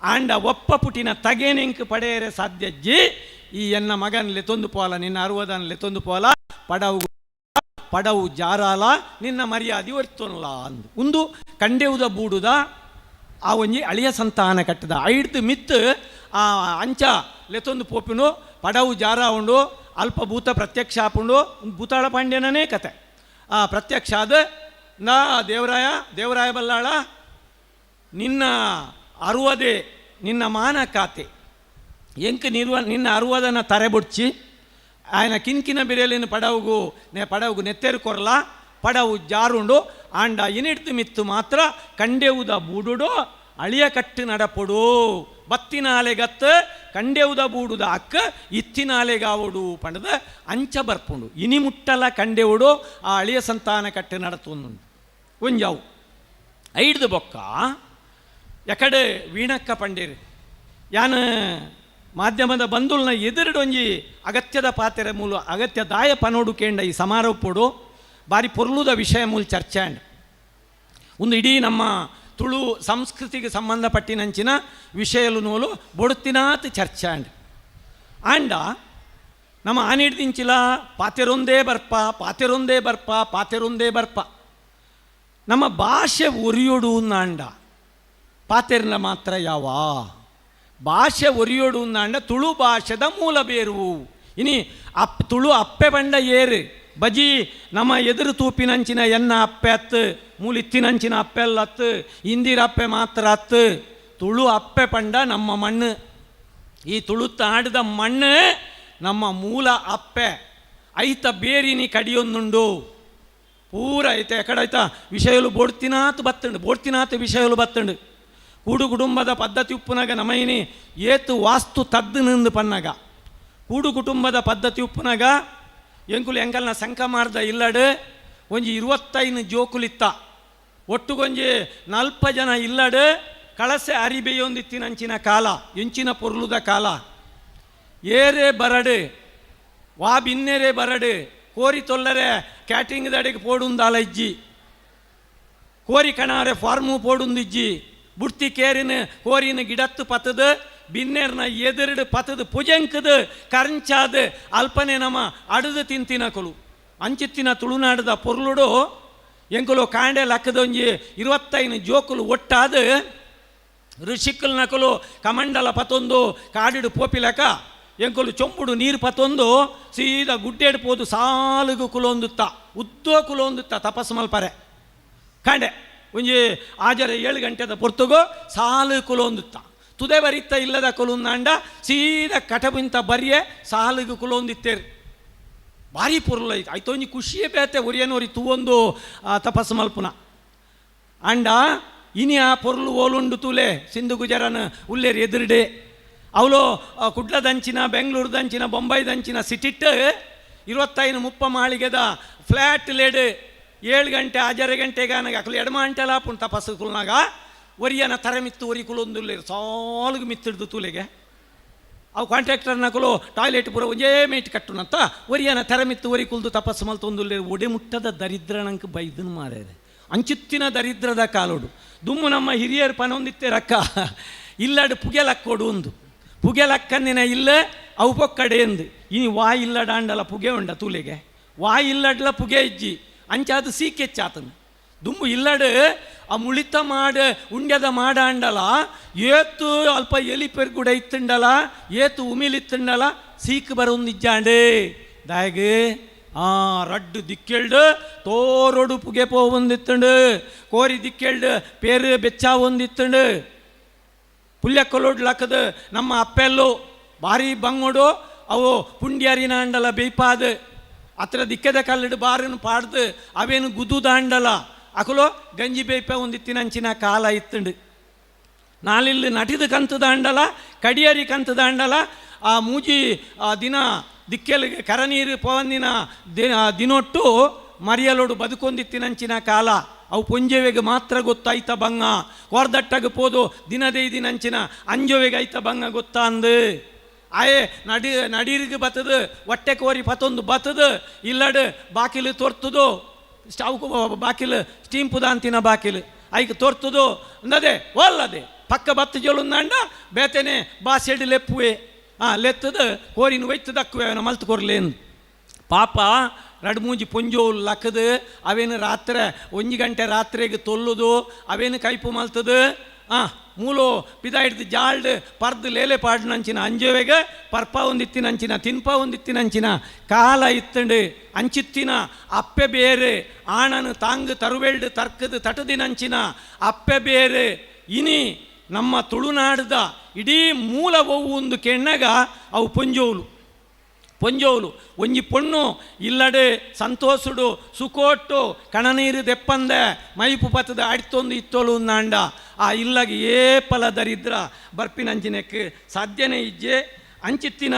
ಆಂಡ ಒಪ್ಪ ಪುಟಿನ ತಗೇನೆಂಕ್ ಪಡೆಯರೆ ಸಾಧ್ಯಜ್ಜಿ ಈ ಎನ್ನ ಮಗನ್ಲೆ ತೊಂದು ಪೋಲ ನಿನ್ನ ಅರುವದನ್ಲೆ ತೊಂದು ಪೋಲ ಪಡವು ಪಡವು ಜಾರಾಲ ನಿನ್ನ ಮರ್ಯಾದೆ ಒರ್ತೊನ್ಲ ಅಂದು ಒಂದು ಕಂಡೆವುದ ಬೂಡುದ ಆ ಒಂಜಿ ಅಳಿಯ ಸಂತಾನ ಕಟ್ಟದ ಐಡ್ದು ಮಿತ್ತು ಆ ಅಂಚ ಲೆತೊಂದು ಪೋಪಿನು ಪಡವು ಜಾರ ಉಂಡು ಅಲ್ಪ ಭೂತ ಪ್ರತ್ಯಕ್ಷ ಆಪುಂಡು ಭೂತಾಳ ಪಾಂಡ್ಯನೇ ಕತೆ ಆ ಪ್ರತ್ಯಕ್ಷ ಆದ ನಾ ದೇವರಾಯ ದೇವರಾಯ ಬಲ್ಲಾಳ ನಿನ್ನ ಅರುವದೆ ನಿನ್ನ ಮಾನ ಖಾತೆ ಎಂಕ್ ನಿರ್ವ ನಿನ್ನ ಅರುವದನ ತರೆ ಬುಡ್ಚಿ ಆಯನ ಕಿನ್ಕಿನ ಬಿರಿಯಲಿನ ಪಡವುಗು ನೆ ಪಡವುಗು ನೆತ್ತೆರು ಕೊರ್ಲ ಪಡವು ಜಾರುಂಡು ಆಂಡ ಇನಿಡ್ದು ಮಿತ್ತು ಮಾತ್ರ ಕಂಡೆವುದ ಬೂಡುಡು ಅಳಿಯ ಕಟ್ಟು ನಡಪೊಡು ಬತ್ತಿನಾಲೆಗತ್ತು ಕಂಡೆವುದ ಬೂಡುದ ಅಕ್ಕ ಇತ್ತಿನಾಲೆಗಾವುಡು ಪಂಡದ ಅಂಚ ಬರ್ಪುಂಡು ಇನಿ ಮುಟ್ಟಲ ಕಂಡೆವುಡು ಆ ಅಳಿಯ ಸಂತಾನ ಕಟ್ಟು ನಡತೊಂದುಂಡು ಒಂಜಾವು ಐಡ್ದು ಬೊಕ್ಕ ಎಕಡೆ ವೀಣಕ್ಕ ಪಂಡೇರು ಯಾನ ಮಾಧ್ಯಮದ ಬಂಧುಲ್ನ ಎದುರುಡೊಂಜಿ ಅಗತ್ಯದ ಪಾತ್ರೆ ಮೂಲ ಅಗತ್ಯ ದಾಯ ಪನೋಡು ಕೇಂಡ ಈ ಸಮಾರೋಪೋಡು ಬಾರಿ ಪೊರ್ಲುದ ವಿಷಯ ಮೂಲ ಚರ್ಚೆ ಅಂಡ್ ಒಂದು ಇಡೀ ನಮ್ಮ ತುಳು ಸಂಸ್ಕೃತಿಗೆ ಸಂಬಂಧಪಟ್ಟಿನಂಚಿನ ವಿಷಯಲು ನೂಲು ಬೊಡುತ್ತಿನಾತ್ ಚರ್ಚೆ ಅಂಡ್ ಆಂಡ ನಮ್ಮ ಆನಿಡ್ದಿಂಚಿಲ ಪಾತೆರೊಂದೇ ಬರ್ಪ ಪಾತೆರೊಂದೇ ಬರ್ಪ ಪಾತೆರೊಂದೇ ಬರ್ಪ ನಮ್ಮ ಭಾಷೆ ಒರಿಯೋಡು ನಾಂಡ ಪಾತೆರ್ನ ಮಾತ್ರ ಯಾವ ಭಾಷೆ ಒರಿಯೋಡು ನಾಂಡ ತುಳು ಭಾಷೆದ ಮೂಲ ಬೇರು ಇನಿ ಅಪ್ ತುಳು ಅಪ್ಪೆ ಬಂಡ ಏರು ಬಜಿ ನಮ್ಮ ಎದುರು ತೂಪಿನಂಚಿನ ಎನ್ನ ಅಪ್ಪೆ ಅತ್ತು ಮೂಲಿತ್ತಿನಂಚಿನ ಅಪ್ಪೆಲ್ಲ ಅತ್ತು ಇಂದಿರ ಅಪ್ಪೆ ಮಾತ್ರ ಅತ್ತು ತುಳು ಅಪ್ಪೆ ಪಂಡ ನಮ್ಮ ಮಣ್ಣು ಈ ತುಳುತ್ತ ಆಡಿದ ಮಣ್ಣು ನಮ್ಮ ಮೂಲ ಅಪ್ಪೆ ಐತ ಬೇರಿನಿ ಕಡಿಯೊಂದುಂಡು ಪೂರ ಐತೆ ಎಕಡೈತ ವಿಷಯಲು ಬೋಡ್ತಿನಾತು ಬತ್ತುಂಡು ಬೋಡ್ತಿನಾತು ವಿಷಯಲು ಬತ್ತುಂಡು ಕೂಡು ಕುಟುಂಬದ ಪದ್ಧತಿ ಉಪ್ಪುನಾಗ ನಮೈನಿ ಏತು ವಾಸ್ತು ತದ್ದು ನಿಂದು ಪನ್ನಾಗ ಕೂಡು ಕುಟುಂಬದ ಪದ್ಧತಿ ಉಪ್ಪುನಾಗ ಎಂಕುಲು ಎಂಕಲ್ನ ಸಂಕ ಮಾರ್ದ ಇಲ್ಲಡು ಒಂಜಿ 25 ಜೋಕುಲಿತ್ತ ಒಟ್ಟುಗೊಂಜಿ 40 ಜನ ಇಲ್ಲಡು ಕಳಸೆ ಅರಿಬೆಯೊಂದಿತ್ತಿನಂಚಿನ ಕಾಲ ಎಂಚಿನ ಪೊರ್ಲುದ ಕಾಲ ಏರೇ ಬರಡು ವಾ ಬಿನ್ನೆರೆ ಬರಡು ಕೋರಿ ತೊಲ್ಲರೆ ಕ್ಯಾಟ್ರಿಂಗ್ ದಡೆಗೆ ಪೋಡುಂದಾಲ ಇಜ್ಜಿ ಕೋರಿ ಕಣಾರೆ ಫಾರ್ಮು ಪೋಡುಂದಿಜ್ಜಿ ಬುಡ್ತಿ ಕೇರಿನ ಕೋರಿನ ಗಿಡತ್ತು ಪತ್ತದ ಬಿನ್ನೇರ್ನ ಎದುರುಡು ಪತ್ತದ ಪುಜಂಕದ ಕರಂಚಾದ ಅಲ್ಪನೆ ನಮ್ಮ ಅಡದು ತಿಂತಿನಕಲು ಅಂಚಿತ್ತಿನ ತುಳುನಾಡದ ಪೊರ್ಲುಡು ಎಂಕುಲು ಕಾಂಡೆ ಲಕ್ಕದೊಂಜಿ 25 ಜೋಕುಲು ಒಟ್ಟಾದ ಋಷಿಕಲ್ ನಕಲು ಕಮಂಡಲ ಪತ್ತೊಂದು ಕಾಡಿಡು ಪೋಪಿಲಕ ಎಂಕುಲು ಚೊಂಬುಡು ನೀರು ಪತ್ತೊಂದು ಸೀದಾ ಗುಡ್ಡೇಡು ಪೋದು ಸಾಲುಗು ಕುಲೊಂದುತ್ತ ಉದ್ದೋ ಕುಲೊಂದುತ್ತ ತಪಸ್ಸು ಮಲ್ಪರೆ ಕಾಂಡೆ ಒಂಜಿ ಆಜರೆ 7 ಗಂಟೆದ ಪೊರ್ತುಗು ಸಾಲು ಕುಲೊಂದುತ್ತ ತುದೆ ಬರಿತ್ತ ಇಲ್ಲದ ಕುಲುಂದಾಂಡ ಸೀದಾ ಕಟಬಿಂತ ಬರಿಯೆ ಸಾಲುಗು ಕುಲೊಂದಿತ್ತೇರು ಭಾರಿ ಪೊರ್ಲು ಐತೆ ಆಯ್ತು ಒಂಜಿ ಖುಷಿಯೇ ಬೇತೆ ಒರಿಯನೋರಿ ತೂವೊಂದು ತಪಸ್ಸು ಮಲ್ಪುನ ಅಂಡ ಇನಿ ಆ ಪೊರ್ಲು ಓಲುಂಡು ತೂಲೆ ಸಿಂಧು ಗುಜರನ ಉಲ್ಲೇರಿ ಎದುರುಡೆ ಅವಳು ಕುಡ್ಲದಂಚಿನ ಬೆಂಗಳೂರುದಂಚಿನ ಬೊಂಬೈದಂಚಿನ ಸಿಟಿಟ್ಟು 25 30 ಮಾಳಿಗೆದ ಫ್ಲ್ಯಾಟ್ ಲೇಡು 7 ಗಂಟೆ 6 ಗಂಟೆಗೆ ನನಗೆ ಅಕಲು ಎಡಮ ಗಂಟೆಲ ಪುಣ್ ತಪಸ್ಸು ಕುಲ್ನಾಗ ಒರಿಯನ ತರೆ ಮಿತ್ತು ಒರಿ ಕುಲೊಂದುಲ್ಲೇರು ಸಾಲುಗು ಮಿತ್ತಿಡ್ದು ತೂಲೆಗೆ ಅವು ಕಾಂಟ್ರಾಕ್ಟರ್ ನಕಲು ಟಾಯ್ಲೆಟ್ ಪೂರ ಒಂಜೇ ಮೇಟ್ ಕಟ್ಟುನಂತ ಒರಿಯನ ತೆರೆ ಮಿತ್ತು ಒರಿ ಕುಲ್ದು ತಪಸ್ಸು ಮಲ್ತೊಂದುಲ್ಲೇರು ಒಡೆ ಮುಟ್ಟದ ದರಿದ್ರ ನಂಗೆ ಬೈದನ್ ಮಾರ್ಯಾರೆ ಅಂಚಿತ್ತಿನ ದರಿದ್ರದ ಕಾಲೋಡು ದುಮ್ಮು ನಮ್ಮ ಹಿರಿಯರು ಪನೊಂದಿತ್ತೆ ರಕ್ಕ ಇಲ್ಲಡು ಪುಗೆಲಕ್ಕೋಡು ಒಂದು ಪುಗೆಲಕ್ಕಂದಿನ ಇಲ್ಲ ಅವು ಪೊಕ್ಕಡೆ ಎಂದು ಇನಿ ವಾ ಇಲ್ಲಡಾಂಡಲ ಪುಗೆ ಉಂಡ ತೂಲೆಗೆ ವಾ ಇಲ್ಲಡ್ಲ ಪುಗೆ ಇಜ್ಜಿ ಅಂಚಾದ ಸೀಕೆಚ್ಚಾತನು ದುಮ್ಮು ಇಲ್ಲಡು ಆ ಮುಳಿತ ಮಾಡ ಉಂಡ್ಯದ ಮಾಡಾಂಡಲ ಏತು ಅಲ್ಪ ಎಲಿ ಪೆರ್ಗುಡ ಇತ್ತುಂಡಲ ಏತು ಉಮಿಲಿತ್ತುಂಡಲ ಸೀಕ್ ಬರೋಂದಿಜ್ಜಾಂಡೆ ದಾಯಗೆ ಆ ರಡ್ಡು ದಿಕ್ಕೆಲ್ಡು ತೋರೊಡು ಪುಗೆ ಪೋ ಒಂದಿತ್ತುಂಡು ಕೋರಿ ದಿಕ್ಕೆಲ್ಡು ಪೇರು ಬೆಚ್ಚ ಒಂದಿತ್ತುಂಡು ಪುಲ್ಯ ಕೊಲೋಡ್ ಲಕ್ಕದ ನಮ್ಮ ಅಪ್ಪೆಲ್ಲು ಭಾರಿ ಬಂಗೋಡು ಅವು ಪುಂಡ್ಯರಿನ ಅಂಡಲ ಬೇಯ್ಪಾದ ಅತ್ರ ದಿಕ್ಕದ ಕಲ್ಲಿಡು ಬಾರನ್ನು ಪಾಡ್ದು ಅವೇನು ಗುದುದಾಂಡಲ ಅಕಲೋ ಗಂಜಿ ಬೇಯ್ಪ ಒಂದಿತ್ತಿನಂಚಿನ ಕಾಲ ಇತ್ತುಂಡು ನಾಲಿಲ್ಲಿ ನಟಿದ ಕಂತದಾಂಡಲ ಕಡಿಯರಿ ಕಂತದಾಂಡಲ ಆ ಮೂಜಿ ಆ ದಿನ ದಿಕ್ಕೆಲಿಗೆ ಕರನೀರು ಪವಂದಿನ ದಿನೊಟ್ಟು ಮರಿಯಲೋಡು ಬದುಕೊಂದಿತ್ತಿನಂಚಿನ ಕಾಲ ಅವು ಪೊಂಜೆವೆಗೆ ಮಾತ್ರ ಗೊತ್ತಾಯ್ತ ಬಂಗ ಕೊರ್ದಟ್ಟಗೆ ಪೋದು ದಿನದೈದಿನಂಚಿನ ಅಂಜೊವೆಗೆ ಐತ ಬಂಗ ಗೊತ್ತಾಂದು ಆಯೆ ನಡಿ ನಡೀರಿಗೆ ಬತ್ತದು ಹೊಟ್ಟೆ ಕೋರಿ ಪತ್ತೊಂದು ಬತ್ತದು ಇಲ್ಲಡು ಬಾಕಿಲು ತೋರ್ತದು ಸ್ಟವ್ ಬಾಕಿಲು ಸ್ಟೀಮ್ ಪುದಾಂತಿನ ಬಾಕಿಲು ಐಕ್ ತೋರ್ತದು ಅಂದದೆ ಒಲ್ಲದೆ ಪಕ್ಕ ಬತ್ತು ಜೊಲುಂದಾಂಡ ಬೇತೆನೆ ಬಾಸೆಡ್ ಲೆಪ್ಪುವೆ ಲೆತ್ತದ ಕೋರಿನ ಒಯ್ತು ದಕ್ಕುವೆ ಅವನ ಮಲ್ತು ಕೊರ್ಲೇನು. ಪಾಪ ರಡ್ ಮೂಂಜಿ ಪೊಂಜೋವು ಲಕ್ಕದು ಅವೇನು ರಾತ್ರೆ 1 ಗಂಟೆ ರಾತ್ರಿಗೆ ತೊಲ್ಲುದು ಅವೇನು ಕೈಪು ಮಲ್ತದು ಮೂಲೋ ಪಿದಾಯಿಡ್ದು ಜಾಲ್ಡ್ ಪರ್ದು ಲೇಲೆ ಪಾಡ್ನಂಚಿನ ಅಂಜುವೆಗ ಪರ್ಪ ಒಂದಿತ್ತಿನಂಚಿನ ತಿನ್ಪ ಒಂದಿತ್ತಿನಂಚಿನ ಕಾಲ ಇತ್ತಂಡು ಅಂಚಿತ್ತಿನ ಅಪ್ಪೆ ಬೇರೆ ಆಣನು ತಾಂಗು ತರುವೆಲ್ಡು ತರ್ಕದು ತಟದಿನಂಚಿನ ಅಪ್ಪೆ ಬೇರೆ. ಇನಿ ನಮ್ಮ ತುಳುನಾಡ್ದ ಇಡೀ ಮೂಲ ಒವ್ವು ಒಂದು ಕೆಣ್ಣಗ ಅವು ಪೊಂಜೋಲು ಪೊಂಜೋಲು ಒಂಜಿ ಪೊಣ್ಣು ಇಲ್ಲಡೆ ಸಂತೋಷುಡು ಸುಕೋಟ್ಟು ಕಣನೀರು ದೆಪ್ಪಂದೆ ಮೈಪು ಪತ್ತದ ಅಡಿತೊಂದು ಇತ್ತೋಲು ನಾಂಡ ಆ ಇಲ್ಲಗೆ ಏಪಲ ದರಿದ್ರ ಬರ್ಪಿನಂಚಿನಕ್ಕೆ ಸಾಧ್ಯನೇ ಇಜ್ಜೆ. ಅಂಚಿತ್ತಿನ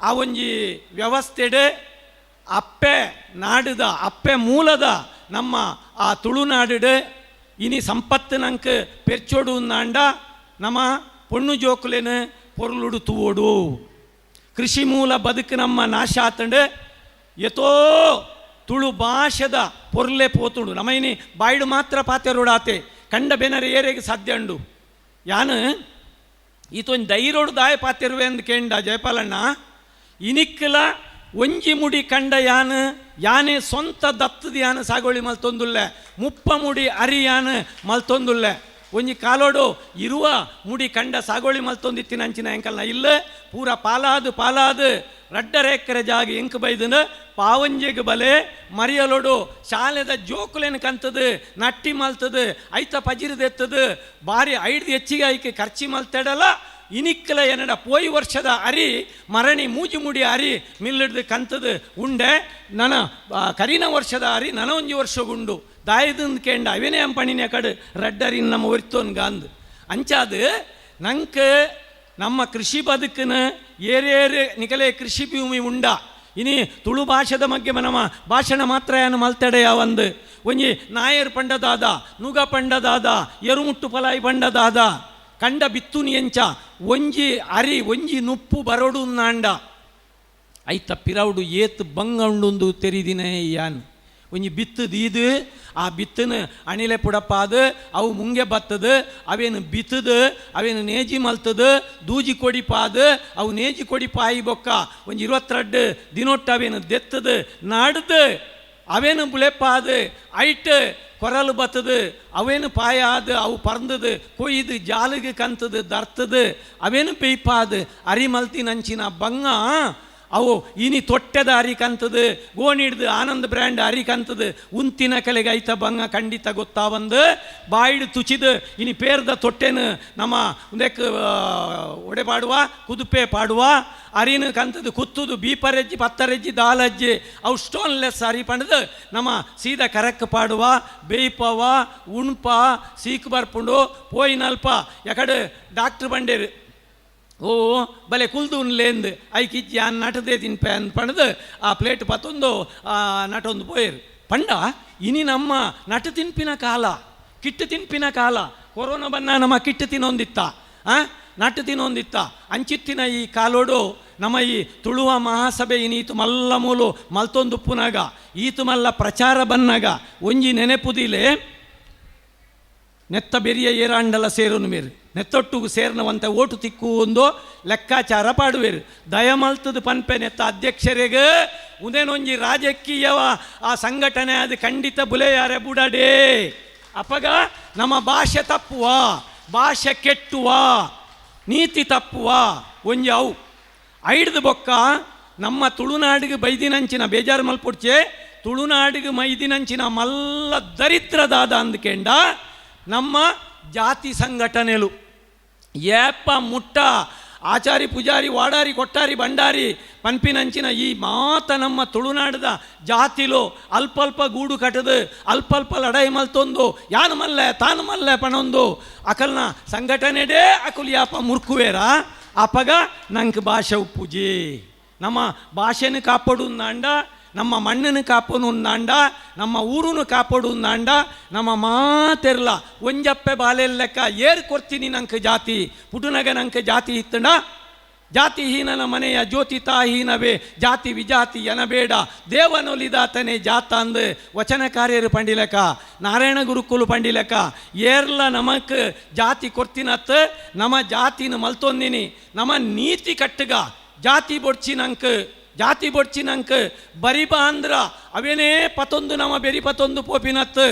ಆ ಒಂಜಿ ವ್ಯವಸ್ಥೆಡೆ ಅಪ್ಪೆ ನಾಡುದ ಅಪ್ಪೆ ಮೂಲದ ನಮ್ಮ ಆ ತುಳುನಾಡುಡೆ ಇನಿ ಸಂಪತ್ತು ನಂಗೆ ಪೆರ್ಚೋಡು ನಾಂಡ ನಮ್ಮ ಪೊಣ್ಣು ಜೋಕುಲೇನು ಪೊರುಳುಡು ತೂವೋಡು. ಕೃಷಿ ಮೂಲ ಬದುಕು ನಮ್ಮ ನಾಶ ಆತಂಡು ಎತೋ ತುಳು ಭಾಷೆದ ಪೊರ್ಲೆ ಪೋತುಂಡು. ನಮ್ಮ ಇನಿ ಬಾಯ್ಡು ಮಾತ್ರ ಪಾತೆರೋಡಾತೆ ಕಂಡ ಬೆನರೆ ಏರೆಗೆ ಸಾಧ್ಯ ಉಂಡು. ಯಾನು ಈತೊಂದು ದೈರೋಡು ದಾಯ ಪಾತೆರುವೆ ಅಂದ್ ಕೇಂಡ ಜಯಪಾಲಣ್ಣ ಇನಿಕ್ಕಲ ಒಂಜಿ ಮುಡಿ ಕಂಡ ಯಾನು ಯಾನೇ ಸ್ವಂತ ದತ್ತದ ಯಾನು ಸಾಗೋಳಿ ಮಲ್ತೊಂದುಲ್ಲೆ 30 ಮುಡಿ ಅರಿ ಯಾನು ಮಲ್ತೊಂದುಲ್ಲೆ ಒಂಜಿ ಕಾಲೋಡು ಇರುವ ಮುಡಿ ಕಂಡ ಸಾಗೋಳಿ ಮಲ್ತೊಂದಿತ್ತಿನ ಅಂಚಿನ ಎಂಕಲ್ನ ಇಲ್ಲ ಪೂರ ಪಾಲಾದು ಪಾಲಾದು ರಡ್ಡರ ಎಕ್ಕರೆ ಜಾಗ ಎಂಕ್ ಬೈದನ ಪಾವಂಜೆಗೆ ಬಲೆ ಮರಿಯಲೋಡು ಶಾಲೆದ ಜೋಕುಲೇನು ಕಂತದು ನಟ್ಟಿ ಮಲ್ತದು ಐತ ಪಜಿರಿದೆತ್ತದು ಬಾರಿ ಐಡ್ದು ಹೆಚ್ಚಿಗೆ ಐಕೆ ಖರ್ಚಿ ಮಲ್ತೆಡಲ ಇನಿಕ್ಕಲ ಎನ್ನಡ ಪೋಯಿ ವರ್ಷದ ಅರಿ ಮರಣಿ ಮೂಜಿ ಮುಡಿ ಅರಿ ಮಿಲ್ಲಿಡ್ದು ಕಂತದು ಉಂಡೆ ನನ ಕರಿನ ವರ್ಷದ ಅರಿ ನನ ಒಂಜಿ ವರ್ಷಗುಂಡು ದಾಯದಂದು ಕೇಂಡ ಅವೇನೇ ಅಂಪಣಿನ ಕಡು ರಡ್ಡರಿ ನಮ್ಮ ಒರಿತೋನ್ ಗಾಂದು ಅಂಚಾದು ನಂಗೆ ನಮ್ಮ ಕೃಷಿ ಬದುಕಿನ ಏರೇರು ನಿಕಲೆ ಕೃಷಿ ಭೂಮಿ ಉಂಡ. ಇನಿ ತುಳು ಭಾಷೆದ ಬಗ್ಗೆ ನಮ್ಮ ಭಾಷಣ ಮಾತ್ರ ಏನು ಮಲ್ತಡೆಯ ಒಂದು ಒಂಜಿ ನಾಯರ್ ಪಂಡದಾದ ನುಗ ಪಂಡದಾದ ಎರುಮುಟ್ಟು ಪಲಾಯಿ ಪಂಡದಾದ ಕಂಡ ಬಿತ್ತುನಿ ಎಂಚ ಒಂಜಿ ಅರಿ ಒಂಜಿ ನುಪ್ಪು ಬರೋಡು ನಾಂಡ ಐತ ಪಿರೌಡು ಏತ್ ಬಂಗಂಡುಂದು ತೆರಿದಿನ ಯಾನ್ ಒಂಜಿ ಬಿತ್ತು ದೀದು ಆ ಬಿತ್ತನ ಅಣಿಲೆ ಪುಡಪಾದು ಅವು ಮುಂಗೆ ಬತ್ತದು ಅವೇನು ಬಿತ್ತದು ಅವೇನು ನೇಜಿ ಮಲ್ತದು ದೂಜಿ ಕೊಡಿಪಾದು ಅವು ನೇಜಿ ಕೊಡಿ ಪಾಯಿ ಬೊಕ್ಕ ಒಂಜಿ 22 ದಿನೊಟ್ಟು ಅವೇನು ದೆತ್ತದು ನಾಡ್ದು ಅವೇನು ಬುಳೆಪಾದು ಐಟ್ ಕೊರಲು ಬತ್ತದು ಅವೇನು ಪಾಯಾದು ಅವು ಪರ್ಂದದು ಕೊಯ್ದು ಜಾಲಿಗೆ ಕಂತದು ದರ್ತದು ಅವೇನು ಪೇಯ್ಪಾದು ಅರಿ ಮಲ್ತಿನಂಚಿನ ಬಂಗ ಅವು ಇನಿ ತೊಟ್ಟೆದ ಅರಿ ಕಂತದು ಗೋಣಿಡ್ದು ಆನಂದ್ ಬ್ರ್ಯಾಂಡ್ ಅರಿ ಕಂತದು ಉಂತಿನ ಕಲೆಗೆ ಐತ ಬಂಗ ಖಂಡಿತ ಗೊತ್ತಾವಂದು ಬಾಯಿಡು ತುಚಿದು ಇನಿ ಪೇರ್ದ ತೊಟ್ಟೆನು ನಮ್ಮ ಒಂದಕ್ಕೆ ಒಡೆ ಪಾಡುವ ಕುದುಪೆ ಪಾಡುವ ಅರಿನ ಕಂತದು ಕುತ್ತುದು ಬೀಪರೆಜ್ಜಿ ಪತ್ತರೆಜ್ಜಿ ದಾಲಜ್ಜಿ ಅವು ಸ್ಟೋನ್ಲೆಸ್ ಅರಿ ಪಂಡದು ನಮ್ಮ ಸೀದಾ ಕರಕ್ ಪಾಡುವ ಬೇಯ್ಪವ ಉಣ್ಪ ಸೀಕ್ ಬರ್ಪುಂಡು ಪೋಯಿನಲ್ಪ ಯಾಕಡೆ ಡಾಕ್ಟ್ರ್ ಬಂಡೇರು ಓ ಬಲೆ ಕುಲ್ದು ಉನ್ಲೇಂದು ಐಕಿಜ್ಜಿ ಆನ್ ನಟದೇ ತಿನ್ಪೆ ಅಂದ್ ಪಂಡದು ಆ ಪ್ಲೇಟ್ ಪತ್ತೊಂದು ನಟೊಂದು ಪೋಯರು ಪಂಡ. ಇನಿ ನಮ್ಮ ನಟ ತಿನ್ಪಿನ ಕಾಲ ಕಿಟ್ಟು ತಿನ್ಪಿನ ಕಾಲ ಕೊರೋನಾ ಬನ್ನ ನಮ್ಮ ಕಿಟ್ಟು ತಿನ್ನೊಂದಿತ್ತ ನಟ್ಟು ತಿನ್ನೊಂದಿತ್ತ ಅಂಚಿತ್ತಿನ ಈ ಕಾಲೋಡು ನಮ್ಮ ಈ ತುಳುವ ಮಹಾಸಭೆ ಇನಿ ಈತು ಮಲ್ಲ ಮೂಲು ಮಲ್ತೊಂದುಪ್ಪುನಾಗ ಈತು ಮಲ್ಲ ಪ್ರಚಾರ ಬನ್ನಾಗ ಒಂಜಿ ನೆನೆಪುದಿಲೆ ನೆತ್ತ ಬೆರಿಯ ಏರಾಂಡಲ ಸೇರುನು ಮೇರು ನೆತ್ತೊಟ್ಟುಗು ಸೇರ್ನವಂತ ಓಟು ತಿಕ್ಕು ಒಂದು ಲೆಕ್ಕಾಚಾರ ಪಾಡುವೇರು ದಯಮಲ್ತದ ಪನ್ಪೆ ನೆತ್ತ ಅಧ್ಯಕ್ಷರಿಗೆ ಉದೇನೊಂಜಿ ರಾಜಕೀಯವ ಆ ಸಂಘಟನೆ ಅದು ಖಂಡಿತ ಬುಲೆಯಾರೆ ಬುಡಡೇ. ಅಪಗ ನಮ್ಮ ಭಾಷೆ ತಪ್ಪುವ ಭಾಷೆ ಕೆಟ್ಟುವ ನೀತಿ ತಪ್ಪುವ ಒಂಜಿ ಅವು ಐಡ್ದು ಬೊಕ್ಕ ನಮ್ಮ ತುಳುನಾಡಿಗೆ ಬೈದಿನಂಚಿನ ಬೇಜಾರು ಮಲ್ಪುಡ್ಚೆ ತುಳುನಾಡಿಗೆ ಮೈದಿನಂಚಿನ ಮಲ್ಲ ದರಿದ್ರದಾದ ಅಂದ್ಕೆಂಡ ನಮ್ಮ ಜಾತಿ ಸಂಘಟನೆಲು ಏಪ ಮುಟ್ಟ ಆಚಾರಿ ಪೂಜಾರಿ ವಾಡಾರಿ ಕೊಟ್ಟಾರಿ ಭಂಡಾರಿ ಪನ್ಪಿನಂಚಿನ ಈ ಮಾತ ನಮ್ಮ ತುಳುನಾಡದ ಜಾತಿಲು ಅಲ್ಪಲ್ಪ ಗೂಡು ಕಟ್ಟದು ಅಲ್ಪಲ್ಪ ಲಡಾಯಿ ಮಲ್ತೊಂದು ಯಾನು ಮಲ್ಲೆ ತಾನು ಮಲ್ಲೆ ಪಣೊಂದು ಅಕಲ್ನ ಸಂಘಟನೆಡೇ ಅಕುಲ್ ಯಾಪ ಮುರ್ಕುವೇರ ಅಪಗ ನಂಗೆ ಭಾಷೆ ಉಪ್ಪುಜಿ. ನಮ್ಮ ಭಾಷೆನ ಕಾಪಾಡು ನಾಂಡ ನಮ್ಮ ಮಣ್ಣನ್ನು ಕಾಪನು ನಾಂಡ ನಮ್ಮ ಊರುನು ಕಾಪಾಡು ನಾಂಡ ನಮ್ಮ ಮಾತೆರ್ಲ ಒಂಜಪ್ಪೆ ಬಾಲೆಲ್ ಲೆಕ್ಕ ಏರ್ ಕೊಡ್ತೀನಿ ನಂಗೆ ಜಾತಿ ಪುಟುನಗ ನಂಗೆ ಜಾತಿ ಇತ್ತಂಡ ಜಾತಿಹೀನನ ಮನೆಯ ಜ್ಯೋತಿ ತಾಹೀನವೇ ಜಾತಿ ವಿಜಾತಿ ಎನಬೇಡ ದೇವನೊಲಿದಾತನೇ ಜಾತ ಅಂದು ವಚನಕಾರ್ಯರು ಪಂಡಿಲಕ, ನಾರಾಯಣ ಗುರುಕುಲು ಪಂಡಿಲಕ. ಏರ್ಲ ನಮಕ್ ಜಾತಿ ಕೊರ್ತಿನತ್ ನಮ ಜಾತಿನ ಮಲ್ತೊಂದಿನಿ, ನಮ ನೀತಿ ಕಟ್ಟುಗ ಜಾತಿ ಬೊಡ್ಚಿನಂಕ್, ಜಾತಿ ಬೊಡ್ಚಿನಂಕ್ ಬರಿಬ ಅಂದ್ರ ಅವೇನೇ ಪತೊಂದು ನಮ ಬೆರಿ ಪತೊಂದು ಪೋಪಿನತ್.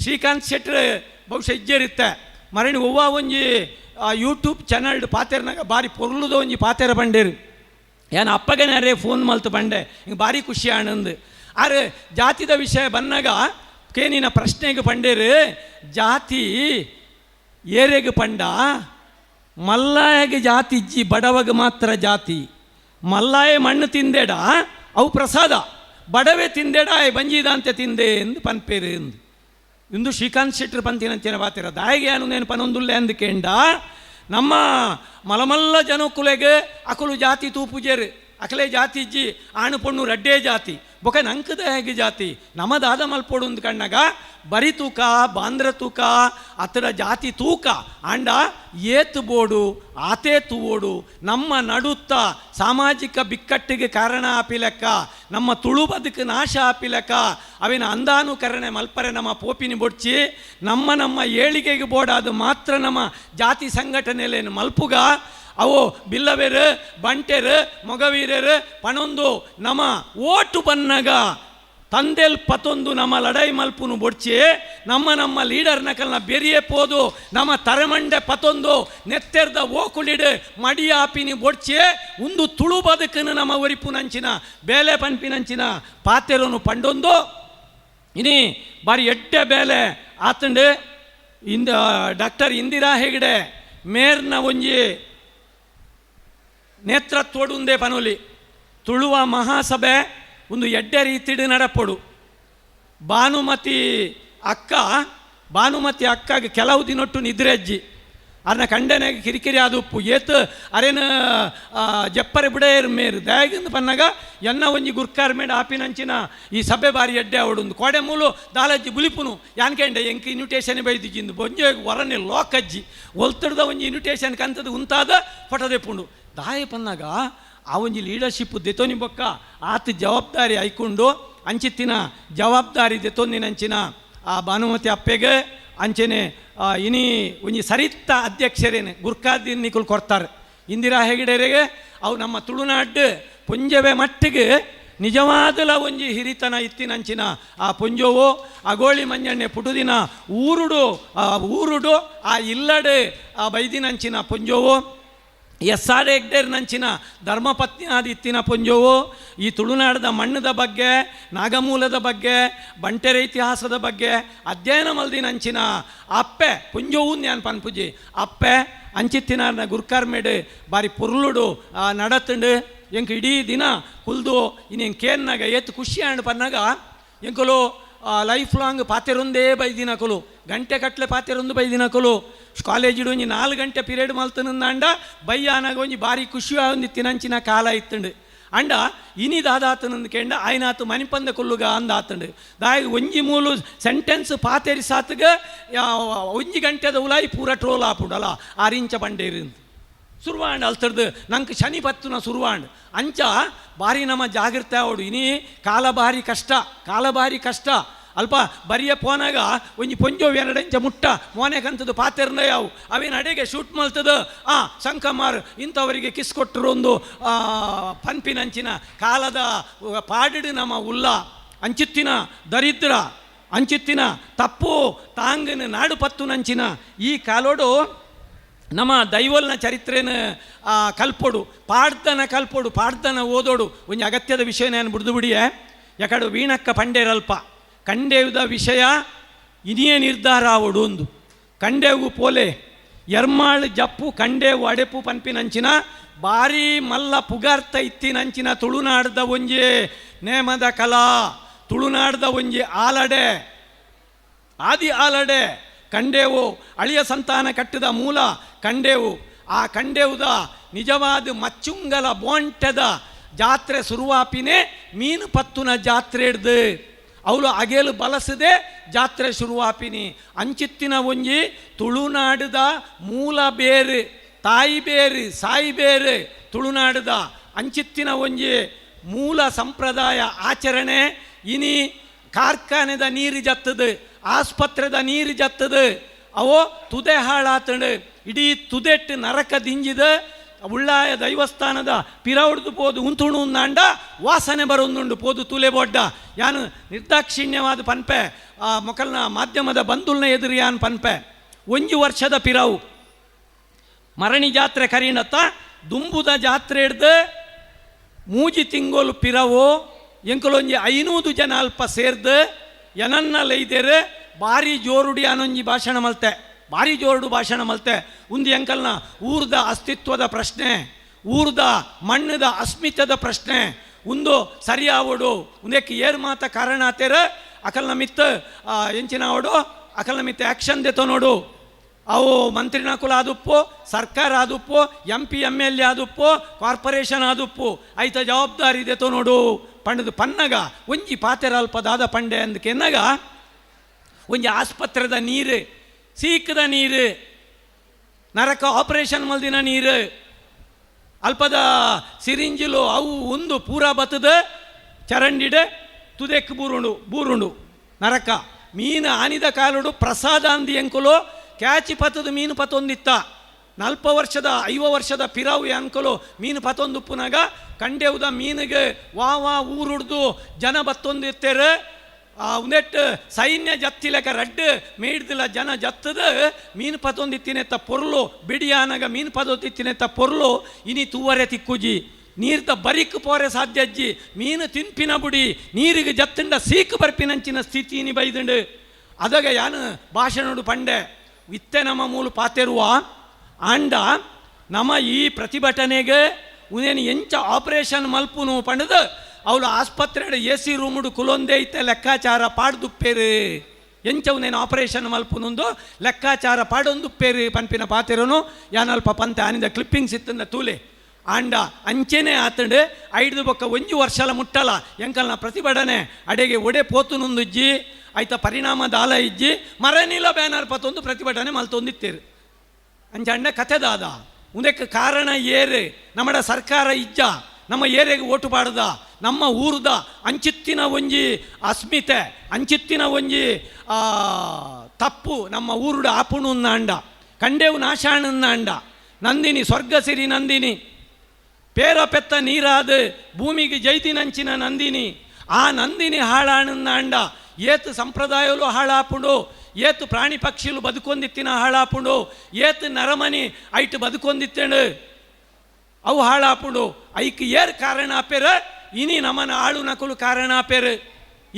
ಶ್ರೀಕಾಂತ್ ಶೆಟ್ರ್ ಬಹುಶಃ ಇಜ್ಜೇರಿತ್ತೆ ಮರಣಿ ಒವ್ವ ಒಂಜಿ ಯೂಟ್ಯೂಬ್ ಚಾನಲ್ಡ್ ಪಾತೆರ್ನಾಗ ಭಾರಿ ಪೊರ್ಲುದ ಒಂಜಿ ಪಾತೆರ ಬಂಡೇರು. ಏನ್ ಅಪ್ಪಗನಾರೇ ಫೋನ್ ಮಲ್ತು ಬಂಡೆ, ಹಿಂಗೆ ಭಾರಿ ಖುಷಿ ಆನಂದ್. ಆರೆ ಜಾತಿದ ವಿಷಯ ಬಂದಾಗ ಕೇನಿನ ಪ್ರಶ್ನೆಗೆ ಪಂಡೇರು, ಜಾತಿ ಏರೆಗೆ ಪಂಡ ಮಲ್ಲಾಯಗೆ ಜಾತಿ ಇಜ್ಜಿ, ಬಡವಗೆ ಮಾತ್ರ ಜಾತಿ. ಮಲ್ಲಾಯ ಮಣ್ಣು ತಿಂದೇಡ ಅವು ಪ್ರಸಾದ, ಬಡವೆ ತಿಂದೇಡ ಆಯ್ ಬಂಜಿದಾಂತೆ ತಿಂದೆ ಎಂದು ಪನ್ಪೇರು ಎಂದು. ಇಂದು ಶ್ರೀಕಾಂತ್ ಶೆಟ್ಟರು ಪಂತಿನಂಚಿನ ಪಾತಿರ ದಾಯಿಗೆ ಅನು ಪನೊಂದುಲ್ಲೆ ಅಂದಕೇಂಡ ನಮ್ಮ ಮಲಮಲ್ಲ ಜನಕುಲೆಗೆ ಅಕುಲು ಜಾತಿ ತೂಪುಜೇರು, ಅಕಲೆ ಜಾತಿ ಇಜ್ಜಿ, ಆಣು ಪೊಣ್ಣು ರಡ್ಡೇ ಜಾತಿ, ಬೊಕ ನಂಕದ ಹೇಗೆ ಜಾತಿ ನಮ್ಮದಾದ ಮಲ್ಪೊಡು ಅಂದ್ ಕಣ್ಣಾಗ ಬರಿ ತೂಕ ಬಾಂದ್ರ ತೂಕ ಅತರ ಜಾತಿ ತೂಕ ಆಂಡ ಏತು ಬೋಡು ಆತೇ ತೂವೋಡು. ನಮ್ಮ ನಡುತ್ತ ಸಾಮಾಜಿಕ ಬಿಕ್ಕಟ್ಟಿಗೆ ಕಾರಣ ಆಪಿಲೆಕ್ಕ, ನಮ್ಮ ತುಳು ಬದುಕು ನಾಶ ಆಪಿಲೆಕ್ಕ ಅವಿನ ಅಂದಾನುಕರಣೆ ಮಲ್ಪರೆ ನಮ್ಮ ಪೋಪಿನಿ ಬೊಡ್ಚಿ ನಮ್ಮ ನಮ್ಮ ಏಳಿಗೆಗೆ ಬೋಡಾದು ಮಾತ್ರ ನಮ್ಮ ಜಾತಿ ಸಂಘಟನೆಯಲ್ಲೇನು ಮಲ್ಪುಗ. ಅವು ಬಿಲ್ಲವೇರು ಬಂಟೆರು ಮೊಗವೀರರು ಪಣೊಂದು ನಮ್ಮ ಓಟು ಬನ್ನಗ ತಂದೆಲ್ ಪತೊಂದು ನಮ್ಮ ಲಡೈ ಮಲ್ಪುನು ಬೊಡ್ಚಿ ನಮ್ಮ ನಮ್ಮ ಲೀಡರ್ನ ಕಲ್ನ ಬೆರಿಯೇ ಪೋದು ನಮ್ಮ ತರಮಂಡೆ ಪತೊಂದು ನೆತ್ತೆರ್ದ ಓಕುಳಿಡು ಮಡಿಯಾಪಿನಿ ಬೊಡ್ಚಿ ಒಂದು ತುಳು ಬದುಕನ್ನು ನಮ್ಮ ಒರಿಪುನಂಚಿನ ಬೇಲೆ ಪನ್ಪಿನಂಚಿನ ಪಾತೆರನು ಪಂಡೊಂದು ಇನಿ ಬಾರಿ ಎಡ್ಡೆ ಬೇಲೆ ಆತಂಡು. ಇಂದ ಡಾಕ್ಟರ್ ಇಂದಿರಾ ಹೆಗಡೆ ಮೇರ್ನ ಒಂಜಿ ನೇತೃತ್ವಡುಂದೇ ಪನೊಲಿ ತುಳುವ ಮಹಾಸಭೆ ಒಂದು ಎಡ್ಡೆ ರೀತಿಡು ನಡಪೊಡು. ಭಾನುಮತಿ ಅಕ್ಕ, ಭಾನುಮತಿ ಅಕ್ಕಾಗ ಕೆಲವು ದಿನೊಟ್ಟು ನಿದ್ರೆಜ್ಜಿ ಅರ್ನ ಕಂಡನೆಗೆ ಕಿರಿಕಿರಿ ಆದುಪ್ಪು ಏತ್ ಅರೇನ ಜಪ್ಪರೆ ಬಿಡೇರ್ ಮೇರು ದಯಾಗಿಂದ ಪನ್ನಾಗ ಎನ್ನ ಒಂಜಿ ಗುರ್ಕಾರ್ ಮೇಡ ಆಪಿನಂಚಿನ ಈ ಸಭೆ ಬಾರಿ ಎಡ್ಡೆ ಅವಡೊಂದು ಕೋಡೆ ಮೂಲು ದಾಲಜ್ಜಿ ಬುಲಿಪುನು ಯಾನ್ಕೆಂಡೆ ಎಂಕ್ ಇನ್ವಿಟೇಷನ್ ಬೈದಿಜ್ಜಿಂದು ಬೊಂಜೆ ವರನೆ ಲೋಕಜ್ಜಿ ಒಲ್ತಡ್ದ ಒಂಜಿ ಇನ್ವಿಟೇಷನ್ ಕಂತದ ಉಂತಾದ ಫಟದೆಪುಂಡು ದಾಯ ಪನ್ನಾಗ ಆ ಒಂಜಿ ಲೀಡರ್ಶಿಪ್ ದೆತೋನಿ ಬೊಕ್ಕ ಆತ ಜವಾಬ್ದಾರಿ ಐಕೊಂಡು ಅಂಚಿತ್ತಿನ ಜವಾಬ್ದಾರಿ ದೆತೊಂದಿನಂಚಿನ ಆ ಭಾನುಮತಿ ಅಪ್ಪೆಗೆ ಅಂಚೆನೆ ಇನಿ ಒಂಜಿ ಸರಿತ ಅಧ್ಯಕ್ಷರೇನೆ ಗುರ್ಕಾದಿನ ನಿಕುಲು ಕೊಡ್ತಾರೆ. ಇಂದಿರಾ ಹೆಗಡೆರಿಗೆ ಅವು ನಮ್ಮ ತುಳುನಾಡು ಪುಂಜವೆ ಮಟ್ಟಿಗೆ ನಿಜವಾದಲ ಒಂಜಿ ಹಿರಿತನ ಇತ್ತಿನಂಚಿನ ಆ ಪುಂಜವು ಅಗೋಳಿ ಮಂಜಣ್ಣೆ ಪುಟುದಿನ ಊರುಡು ಆ ಊರುಡು ಆ ಇಲ್ಲಡೆ ಆ ಬೈದಿನಂಚಿನ ಪುಂಜವು ಎಸ್ ಆರ್ ಹೆಗ್ಡೇರ್ನಂಚಿನ ಧರ್ಮಪತ್ನಿ ಆದ ಇತ್ತಿನ ಪುಂಜವು ಈ ತುಳುನಾಡದ ಮಣ್ಣದ ಬಗ್ಗೆ, ನಾಗಮೂಲದ ಬಗ್ಗೆ, ಬಂಟೆರ ಇತಿಹಾಸದ ಬಗ್ಗೆ ಅಧ್ಯಯನ ಮಲ್ದಿನಂಚಿನ ಅಪ್ಪೆ ಪುಂಜವು ನ್ಯಾನ್ ಪನ್ಪುಜಿ ಅಪ್ಪೆ ಅಂಚಿತ್ತಿನ ಗುರ್ಕಾರ್ಮೇಡು ಬಾರಿ ಪೊರ್ಲುಡು ನಡತುಂಡು. ಎಂಕ್ ಇಡೀ ದಿನ ಕುಲ್ದು ಇನ್ನು ಎಂಕ್ ಕೇನ್ನಾಗ ಏತ್ ಖುಷಿ ಆಂಡ್ ಪನ್ನಾಗ ಎಂಕುಲು ಲೈಫ್ ಲಾಂಗ್ ಪಾತೆರೊಂದೇ ಬೈದಿನಕುಲು ಗಂಟೆ ಕಟ್ಲೆ ಪಾತೆರೊಂದು ಬೈದಿನಕುಲು ಕಾಲೇಜಿಡು ಒಂಜಿ 4 ಗಂಟೆ ಪೀರಿಯಡ್ ಮಲ್ತನಂದಾಂಡ ಬಯ್ಯಾನಾಗ ಒಂಜಿ ಭಾರಿ ಖುಷಿ ಆವೊಂದಿತ್ತಿನಂಚಿನ ಕಾಲ ಇತ್ತುಂಡು. ಅಂಡ ಇನಿ ದಾದಾತನಂದು ಕೇಂಡ ಆಯ್ನಾತು ಮನಿಪಂದ ಕೊಲ್ಲುಗ ಅಂದಾತಂಡು ದಾಯ ಒಂಜಿ ಮೂಲು ಸೆಂಟೆನ್ಸ್ ಪಾತೆರಿ ಸಾತ್ಗ ಒಂಜಿ ಗಂಟೆದ ಉಲಾಯಿ ಪೂರ ಟ್ರೋಲ್ ಆಪುಂಡಲ್ಲ ಆರಿಂಚ ಬಂಡೇರಿಂದು ಸುರುವಾಂಡ್ ಅಲ್ತರ್ದು ನಂಗೆ ಶನಿ ಪತ್ತುನ ಸುರುವಾಂಡ್ ಅಂಚ ಭಾರಿ ನಮ್ಮ ಜಾಗೃತೆ ಅವಡು. ಇನಿ ಕಾಲ ಭಾರಿ ಕಷ್ಟ, ಕಾಲ ಭಾರಿ ಕಷ್ಟ ಅಲ್ಪ ಬರಿಯ ಪೋನಾಗ ಒಂಜಿ ಪೊಂಜೋ ಎರಡೆಂಚ ಮುಟ್ಟ ಮೋನೆಗಂತದ್ದು ಪಾತೆರ್ನ ಯಾವು ಅವೇನು ಅಡೆಗೆ ಶೂಟ್ ಮಲ್ತದ ಆ ಸಂಕಮಾರ್ ಇಂಥವರಿಗೆ ಕಿಸ್ ಕೊಟ್ಟರು ಒಂದು ಪನ್ಪಿನಂಚಿನ ಕಾಲದ ಪಾಡಿಡು ನಮ್ಮ ಉಲ್ಲ ಅಂಚಿತ್ತಿನ ದರಿದ್ರ ಅಂಚಿತ್ತಿನ ತಪ್ಪು ತಾಂಗನ ನಾಡು ಪತ್ತುನಂಚಿನ ಈ ಕಾಲೋಡು ನಮ್ಮ ದೈವಲ್ನ ಚರಿತ್ರೆನ ಕಲ್ಪೊಡು ಪಾಡ್ದನ ಕಲ್ಪೊಡು ಪಾಡ್ದನ ಓದೋಡು ಒಂಜಿ ಅಗತ್ಯದ ವಿಷಯನ ಬಿಡ್ದು ಬಿಡಿಯೇ. ಯಾಕಡೆ ವೀಣಕ್ಕ ಪಂಡೇರಲ್ಪ ಕಂಡೇವುದ ವಿಷಯ ಇನಿಯೇ ನಿರ್ಧಾರ ಆವಡು ಒಂದು ಕಂಡೇವು ಪೋಲೆ ಎರ್ಮಾಳ್ ಜಪ್ಪು ಕಂಡೇವು ಅಡೆಪು ಪನ್ಪಿನಂಚಿನ ಭಾರಿ ಮಲ್ಲ ಪುಗಾರ್ತ ಇತ್ತಿನಂಚಿನ ತುಳುನಾಡ್ದ ಒಂಜಿ ನೇಮದ ಕಲಾ ತುಳುನಾಡ್ದ ಒಂಜಿ ಆಲಡೆ ಆದಿ ಆಲಡೆ ಕಂಡೇವು ಅಳಿಯ ಸಂತಾನ ಕಟ್ಟಿದ ಮೂಲ ಕಂಡೇವು. ಆ ಕಂಡೇವುದ ನಿಜವಾದ ಮಚ್ಚುಂಗಲ ಬೋಂಟದ ಜಾತ್ರೆ ಶುರುವಾಪಿನೇ ಮೀನು ಪತ್ತುನ ಜಾತ್ರೆ ಹಿಡ್ದು ಅವಳು ಅಗೇಲು ಬಲಸದೆ ಜಾತ್ರೆ ಶುರುವಾಪಿನಿ ಅಂಚಿತ್ತಿನ ಒಂಜಿ ತುಳುನಾಡದ ಮೂಲ ಬೇರು ತಾಯಿ ಬೇರು ಸಾಯಿ ಬೇರು ತುಳುನಾಡದ ಅಂಚಿತ್ತಿನ ಒಂಜಿ ಮೂಲ ಸಂಪ್ರದಾಯ ಆಚರಣೆ. ಇನಿ ಕಾರ್ಖಾನೆದ ನೀರು ಜತ್ತದು, ಆಸ್ಪತ್ರೆದ ನೀರು ಜತ್ತದು, ಅವೋ ತುದೆ ಹಾಳಾತಂಡು ಇಡೀ ತುದೆಟ್ಟು ನರಕ ದಿಂಜಿದ ಉಳ್ಳಾಯ ದೈವಸ್ಥಾನದ ಪಿರೌಡ್ದು ಪೋದು ಉಂತುಣು ಉಂದಾಂಡ ವಾಸನೆ ಬರೊಂದುಂಡು ಪೋದು ತುಲೆ ಬೊಡ್ಡ. ಯಾನು ನಿರ್ದಾಕ್ಷಿಣ್ಯವಾದ ಪನ್ಪೆ ಆ ಮೊಕಲ್ನ ಮಾಧ್ಯಮದ ಬಂಧುಲ್ನ ಎದುರು ಯಾನ್ ಪನ್ಪೆ. ಒಂಜಿ ವರ್ಷದ ಪಿರವು ಮರಣಿ ಜಾತ್ರೆ ಕರೀಣತ್ತ ದುಂಬುದ ಜಾತ್ರೆ ಹಿಡ್ದು ಮೂಜಿ ತಿಂಗೋಲು ಪಿರವು ಎಂಕಲೊಂಜಿ 500 ಜನ ಅಲ್ಪ ಸೇರ್ದು ಏನನ್ನ ಲೈದೇರು ಭಾರಿ ಜೋರುಡಿ ಅನೊಂಜಿ ಭಾಷಣ ಮಲ್ತೆ, ಭಾರಿ ಜೋರುಡು ಭಾಷಣ ಮಲ್ತೆ. ಒಂದು ಎಂಕಲ್ನ ಊರ್ದ ಅಸ್ತಿತ್ವದ ಪ್ರಶ್ನೆ, ಊರ್ದ ಮಣ್ಣದ ಅಸ್ಮಿತದ ಪ್ರಶ್ನೆ ಒಂದು ಸರಿಯಾವಡು ಒಂದಕ್ಕೆ ಏರ್ ಮಾತ ಕಾರಣ ಆತೇರ ಅಕಲ್ನ ಮಿತ್ತ ಎಂಚಿನ ಅವಡು ಅಕಲ್ನ ಮಿತ್ತ ಆ್ಯಕ್ಷನ್ ದೆತೋ ನೋಡು. ಅವು ಮಂತ್ರಿನ ಕುಲ ಆದುಪ್ಪು, ಸರ್ಕಾರ ಆದುಪ್ಪು, M P M L A ಆದುಪ್ಪು, corporation ಆದುಪ್ಪು, ಐತ ಜವಾಬ್ದಾರಿ ದೆತೋ ನೋಡು ಪಂಡದು ಪನ್ನಗ ಒಂಜಿ ಪಾತೆರ ಅಲ್ಪ ದಾದ ಪಂಡೆ ಅಂದಕೆನ್ನಗ ಒಂಜಿ ಆಸ್ಪತ್ರೆದ ನೀರು, ಸೀಕದ ನೀರು, ನರಕ ಆಪರೇಷನ್ ಮಲ್ದಿನ ನೀರು, ಅಲ್ಪದ ಸಿರಿಂಜಿಲು ಅವು ಒಂದು ಪೂರ ಬತ್ತದ ಚರಂಡಿಡೆ ತುದೆಕ್ ಬೂರುಂಡು ಬೂರುಂಡು ನರಕ ಮೀನು ಆನಿದ ಕಾಲುಡು ಪ್ರಸಾದ ಅಂದಿ ಎಂಕುಲು ಕ್ಯಾಚಿ ಪತ್ತದ ಮೀನು ಪತ್ತೊಂದಿತ್ತ. 40 ವರ್ಷದ 50 ವರ್ಷದ ಪಿರಾವು ಅಂಕಲು ಮೀನು ಪತ್ತೊಂದುಪ್ಪುನಾಗ ಕಂಡೆವುದ ಮೀನಿಗೆ ವಾ ವಾ ಊರುಡ್ದು ಜನ ಬತ್ತೊಂದಿತ್ತೇರು. ಒಂದೆಟ್ಟು ಸೈನ್ಯ ಜತ್ತಿಲಕ ರಡ್ಡು ಮೇಡ್ದಿಲ್ಲ ಜನ ಜತ್ತದ ಮೀನು ಪತ್ತೊಂದಿತ್ತಿನೆತ್ತ ಪೊರ್ಲು ಬಿಡಿಯಾನಾಗ ಮೀನು ಪತ್ತೊಂದಿತ್ತಿನೆತ್ತ ಪೊರ್ಲು ಇನಿ ತೂವರೆ ತಿಕ್ಕುಜಿ ನೀರ್ದ ಬರಿಕ್ ಪೋರೆ ಸಾಧ್ಯಜ್ಜಿ ಮೀನು ತಿನ್ಪಿನ ಬುಡಿ ನೀರಿಗೆ ಜತ್ತಂಡ ಸೀಕು ಬರ್ಪಿನಂಚಿನ ಸ್ಥಿತಿ ಇನಿ ಬೈದಂಡು. ಅದಾಗ ಯಾನು ಭಾಷಣಡು ಪಂಡೆ ಇತ್ತೆ ನಮ್ಮ ಮೂಲು ಪಾತೆರುವ ಆಂಡ ನಮ್ಮ ಈ ಪ್ರತಿಭಟನೆಗೆ ಉನೇನು ಎಂಚ ಆಪರೇಷನ್ ಮಲ್ಪುನು ಪಂಡದು ಅವಳು ಆಸ್ಪತ್ರೆ ಎ ಸಿ ರೂಮುಡು ಕುಲೊಂದೇ ಇತ್ತೆ ಲೆಕ್ಕಾಚಾರ ಪಾಡ್ದುಪ್ಪೇರು ಎಂಚ ಉನೇನು ಆಪರೇಷನ್ ಮಲ್ಪುನೊಂದು ಲೆಕ್ಕಾಚಾರ ಪಾಡೊಂದುಪ್ಪೇರು ಪನ್ಪಿನ ಪಾತೆರನು ಯಾನಲ್ಪ ಪಂತೆ ಆನಿಂದ ಕ್ಲಿಪ್ಪಿಂಗ್ಸ್ ಇತ್ತಂದ ತೂಲೆ ಆಂಡ ಅಂಚೆನೆ ಆತಂಡು ಐದು ಬೊಕ್ಕ ಒಂಜಿ ವರ್ಷಲ ಮುಟ್ಟಲ ಎಂಕಲ್ನ ಪ್ರತಿಭಟನೆ ಅಡೆಗೆ ಒಡೆ ಪೋತುನೊಂದುಜ್ಜಿ ಆಯ್ತ ಪರಿಣಾಮ ದಾಲ ಇಜ್ಜಿ ಮರನಿಲ ಬ್ಯಾನರ್ ಪತ್ತೊಂದು ಪ್ರತಿಭಟನೆ ಮಲ್ತೊಂದಿತ್ತೇರು. ಅಂಚಂಡ ಕತೆದಾದ ಉಂದಕ್ಕೆ ಕಾರಣ ಏರು ನಮ್ಮಡ ಸರ್ಕಾರ ಇಜ್ಜ ನಮ್ಮ ಏರಿಯಾಗೆ ಓಟು ಪಾಡ್ದ ನಮ್ಮ ಊರ್ದ ಅಂಚಿತ್ತಿನ ಒಂಜಿ ಅಸ್ಮಿತೆ ಅಂಚಿತ್ತಿನ ಒಂಜಿ ತಪ್ಪು ನಮ್ಮ ಊರುಡ ಆಪುಣುನ್ನಾಂಡ ಕಂಡೇವು ನಾಶಾಣನ್ನಾಂಡ ನಂದಿನಿ ಸ್ವರ್ಗ ಸಿರಿ ನಂದಿನಿ ಪೇರ ಪೆತ್ತ ನೀರಾದ ಭೂಮಿಗೆ ಜೈತಿನಂಚಿನ ನಂದಿನಿ ಆ ನಂದಿನಿ ಹಾಳಾಣನ್ನಾಂಡ ಏತು ಸಂಪ್ರದಾಯಲು ಹಾಳಾಪುಂಡು ಏತು ಪ್ರಾಣಿ ಪಕ್ಷಿಲು ಬದುಕೊಂದಿತ್ತಿನ ಹಾಳಾಪುಂಡು ಏತು ನರಮನಿ ಐಟು ಬದುಕೊಂದಿತ್ತೇಳು ಅವು ಹಾಳಾಪುಂಡು ಐಕ್ ಏರ್ ಕಾರಣ ಆಪೇರ ಇನಿ ನಮನ ಆಳು ನಕಲು ಕಾರಣ ಆಪೇರು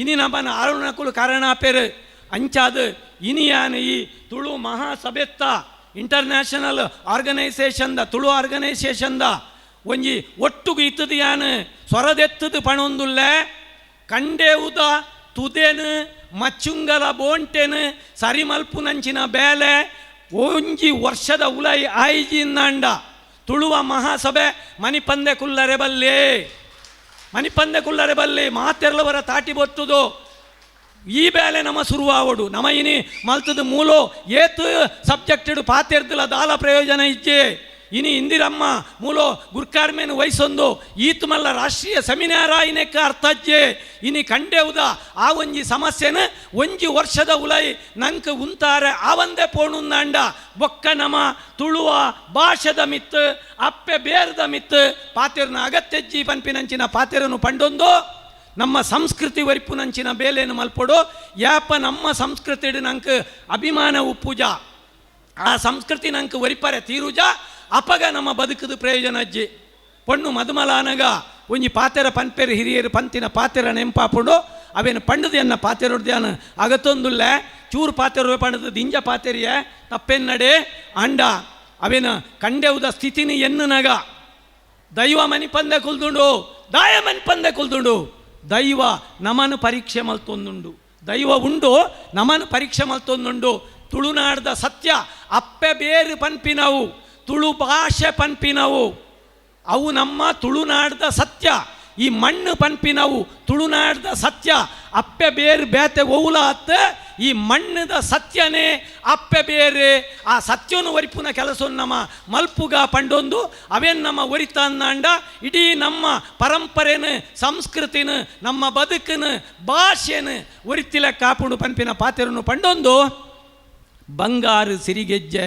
ಇನಿ ನಮನ ಆಳು ನಕಲು ಕಾರಣ ಆಪೇರು ಅಂಚಾದ ಇನಿಯಾನ ಈ ತುಳು ಮಹಾಸಭೆತ್ತ ಇಂಟರ್ನ್ಯಾಷನಲ್ ಆರ್ಗನೈಸೇಷನ್ದ ತುಳು ಆರ್ಗನೈಸೇಷನ್ದ ಒಂಜಿ ಒಟ್ಟುಗು ಇತ್ತದು ಯಾನು ಸ್ವರದೆತ್ತದು ಪಣೊಂದುಲ್ಲೆ ಕಂಡೇವುದ ತುದೇನು ಮಚ್ಚುಂಗಲ ಬೋಂಟೆನು ಸರಿಮಲ್ಪುನಂಚಿನ ಬೇಲೆ ಒಂಜಿ ವರ್ಷದ ಉಲೈ ಆಯ್ಜಿಂದಾಂಡ ತುಳುವ ಮಹಾಸಭೆ ಮನಿಪಂದೆ ಕುಲ್ಲರೆ ಬಲ್ಲೆ ಮನಿಪಂದೆ ಕುಲ್ಲರೆ ಬಲ್ಲೆ ಮಾತೆರ್ಲವರ ತಾಟಿ ಬೊತ್ತುದು ಈ ಬೇಲೆ ನಮ್ಮ ಶುರುವಾವಡು ನಮ ಇನಿ ಮಲ್ತದ ಮೂಲೋ ಏತು ಸಬ್ಜೆಕ್ಟೆಡ್ ಪಾತೆರ್ದಿಲ್ಲ ದಾಲ ಪ್ರಯೋಜನ ಇಜ್ಜೆ ಇನಿ ಇಂದಿರಮ್ಮ ಮೂಲೋ ಗುರ್ಕಾರ್ಮೇನು ವಯಸ್ಸೊಂದು ಈತು ಮಲ್ಲ ರಾಷ್ಟ್ರೀಯ ಸೆಮಿನಾರ್ ಆಯಿನೆಕ್ಕ ಅರ್ಥಜ್ಜೆ ಇನಿ ಕಂಡೆವುದ ಆ ಒಂಜಿ ಸಮಸ್ಯೆನ ಒಂಜಿ ವರ್ಷದ ಉಲೈ ನಂಕ್ ಉಂತಾರೆ ಆವಂದೇ ಪೋಣುಂದಾಂಡ ಬೊಕ್ಕ ನಮ ತುಳುವ ಭಾಷೆದ ಮಿತ್ತು ಅಪ್ಪೆ ಬೇರ್ದ ಮಿತ್ತು ಪಾತೆರ್ನ ಅಗತ್ಯಜ್ಜಿ ಪನ್ಪಿನಂಚಿನ ಪಾತೆರನು ಪಂಡೊಂದು ನಮ್ಮ ಸಂಸ್ಕೃತಿ ವರಿಪುನಂಚಿನ ಬೇಲೇನು ಮಲ್ಪೊಡು ಯಾಪ ನಮ್ಮ ಸಂಸ್ಕೃತಿ ನಂಕ್ ಅಭಿಮಾನ ಉಪ್ಪುಜ ಆ ಸಂಸ್ಕೃತಿ ನಂಕ್ ವರಿಪರೆ ತೀರುಜ ಅಪಗ ನಮ್ಮ ಬದುಕದು ಪ್ರಯೋಜನ ಅಜ್ಜಿ. ಪೊಣ್ಣು ಮದುಮಲಾನಗ ಒಂಜಿ ಪಾತೆರ ಪನ್ಪೆರು ಹಿರಿಯರು ಪಂತಿನ ಪಾತೆರ ನೆಂಪಾಪುಂಡು ಅವೇನು ಪಂಡದು ಎನ್ನ ಪಾತೆರೊಡ್ದ್ಯಾನ ಅಗತ್ತೊಂದುಲ್ಲೆ ಚೂರು ಪಾತೆರು ಪಂಡದು ದಿಂಜ ಪಾತೆರಿಯ ತಪ್ಪೆನ್ನಡೆ ಅಂಡ ಅವೇನು ಕಂಡೆವುದ ಸ್ಥಿತಿನಿ ಎನ್ನುನಗ ದೈವ ಮನಿಪಂದೆ ಕುಲ್ದುಂಡು ದಾಯ ಮನಿಪಂದೆ ಕುಲ್ದುಂಡು ದೈವ ನಮನು ಪರೀಕ್ಷೆ ಮಲ್ತೊಂದುಂಡು ದೈವ ಉಂಡು ನಮನು ಪರೀಕ್ಷೆ ಮಲ್ತೊಂದುಂಡು ತುಳುನಾಡ್ದ ಸತ್ಯ ಅಪ್ಪೆ ಬೇರು ಪನ್ಪಿನವು ತುಳು ಭಾಷೆ ಪನ್ಪಿನವು ಅವು ನಮ್ಮ ತುಳುನಾಡ್ದ ಸತ್ಯ ಈ ಮಣ್ಣು ಪನ್ಪಿನವು ತುಳುನಾಡ್ದ ಸತ್ಯ ಅಪ್ಪೆ ಬೇರು ಬೇತೆ ಒವುಲ ಅತ್ತ ಈ ಮಣ್ಣದ ಸತ್ಯನೇ ಅಪ್ಪೆ ಬೇರೆ ಆ ಸತ್ಯನು ಒರಿಪುನ ಕೆಲಸ ನಮ್ಮ ಮಲ್ಪುಗ ಪಂಡೊಂದು ಅವೇನು ನಮ್ಮ ಒರಿತಾಂಡ ಇಡೀ ನಮ್ಮ ಪರಂಪರೆನು ಸಂಸ್ಕೃತಿನ ನಮ್ಮ ಬದುಕನು ಭಾಷೆನು ಒರಿತಿಲ ಕಾಪುಂಡು ಪನ್ಪಿನ ಪಾತೆರನು ಪಂಡೊಂದು ಬಂಗಾರು ಸಿರಿಗೆಜ್ಜೆ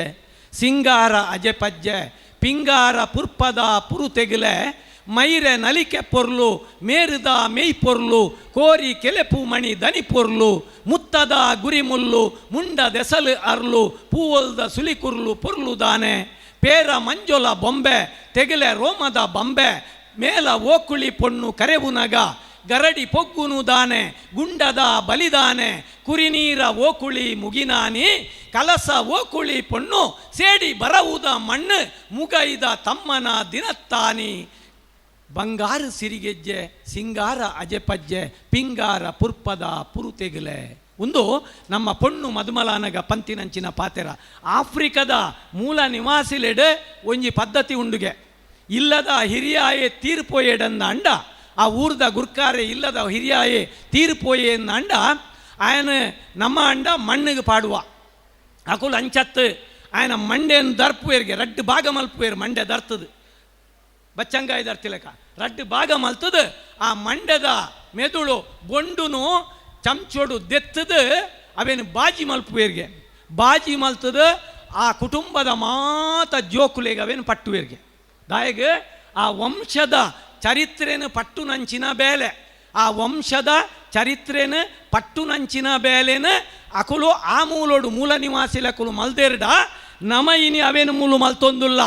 ಸಿಂಗಾರ ಅಜೆಪಜ್ಜೆ ಪಿಂಗಾರ ಪುರ್ಪದ ಪುರು ತೆಗಲೆ ಮೈರೆ ನಲಿಕೆ ಪೊರ್ಲು ಮೇರುದ ಮೇಯ್ ಪೊರ್ಲು ಕೋರಿ ಕೆಲೆಪು ಮಣಿ ದನಿ ಪೊರ್ಲು ಮುತ್ತದ ಗುರಿಮುಲ್ಲು ಮುಂಡ ದೆಸಲು ಅರ್ಲು ಪೂವಲ್ದ ಸುಲಿಕುರ್ಲು ಪೊರ್ಲು ದಾನೆ ಪೇರ ಮಂಜೊಲ ಬೊಂಬೆ ತೆಗಲೆ ರೋಮದ ಬೊಂಬೆ ಮೇಲ ಓಕುಳಿ ಪೊಣ್ಣು ಕರೆವುನಗ ಗರಡಿ ಪೊಗ್ಗುನು ದಾನೆ ಗುಂಡದ ಬಲಿದಾನೆ ಕುರಿನೀರ ಓಕುಳಿ ಮುಗಿನಾನಿ ಕಲಸ ಓಕುಳಿ ಪೊಣ್ಣು ಸೇಡಿ ಬರವುದ ಮಣ್ಣು ಮುಗೈದ ತಮ್ಮನ ದಿನತ್ತಾನಿ ಬಂಗಾರ ಸಿರಿಗೆಜ್ಜೆ ಸಿಂಗಾರ ಅಜೆಪಜ್ಜೆ ಪಿಂಗಾರ ಪುರ್ಪದ ಪುರುತೆಗಲೆ ಒಂದು ನಮ್ಮ ಪೊಣ್ಣು ಮದುಮಲಾನಗ ಪಂತಿನಂಚಿನ ಪಾತೆರ. ಆಫ್ರಿಕದ ಮೂಲ ನಿವಾಸಿಲೆಡೆ ಒಂಜಿ ಪದ್ಧತಿ ಉಂಡುಗೆ ಇಲ್ಲದ ಹಿರಿಯಾಯೆ ತೀರ್ಪೋಯೆಡನ್ನ ಅಂಡ ಆ ಊರ್ದ ಗುರ್ಕಾರೆ ಇಲ್ಲದ ಹಿರಿಯಾಯೆ ತೀರ್ಪೋಯೆನ್ನ ಅಂಡ ಆಯನ ನಮ್ಮ ಅಂಡ ಮಣ್ಣಿಗೆ ಪಾಡುವ ಅಕುಲು ಅಂಚತ್ತು ಆಯನ ಮಂಡೆಯನ್ನು ದರ್ಪುವೇರಿಗೆ ರಡ್ಡು ಭಾಗ ಮಲ್ಪುವೇರು ಮಂಡೆ ದರ್ತದು ಬಚ್ಚಂಗಾಯಿ ದರ್ತಿಲಕ ರಡ್ಡು ಭಾಗ ಮಲ್ತದು ಆ ಮಂಡೆದ ಮೆದುಳು ಬೊಂಡುನು ಚಮಚೋಡು ದೆತ್ತದು ಅವೇನು ಬಾಜಿ ಮಲ್ಪುವೇರಿಗೆ ಬಾಜಿ ಮಲ್ತದು ಆ ಕುಟುಂಬದ ಮಾತ ಜೋಕುಲೆಗೆ ಅವೇನು ಪಟ್ಟುವೇರಿಗೆ ದಾಯಗೆ ಆ ವಂಶದ ಚರಿತ್ರೆನು ಪಟ್ಟುನಂಚಿನ ಬೇಲೆ ಆ ವಂಶದ ಚರಿತ್ರೆನು ಪಟ್ಟುನಂಚಿನ ಬೇಲೆನು ಅಕುಲು ಆ ಮೂಲೋಡು ಮೂಲ ನಿವಾಸಿಲಕುಲು ಮಲ್ದೇರ್ಡ ನಮ ಇನಿ ಅವೇನು ಮೂಲು ಮಲ್ತೊಂದುಲ್ಲ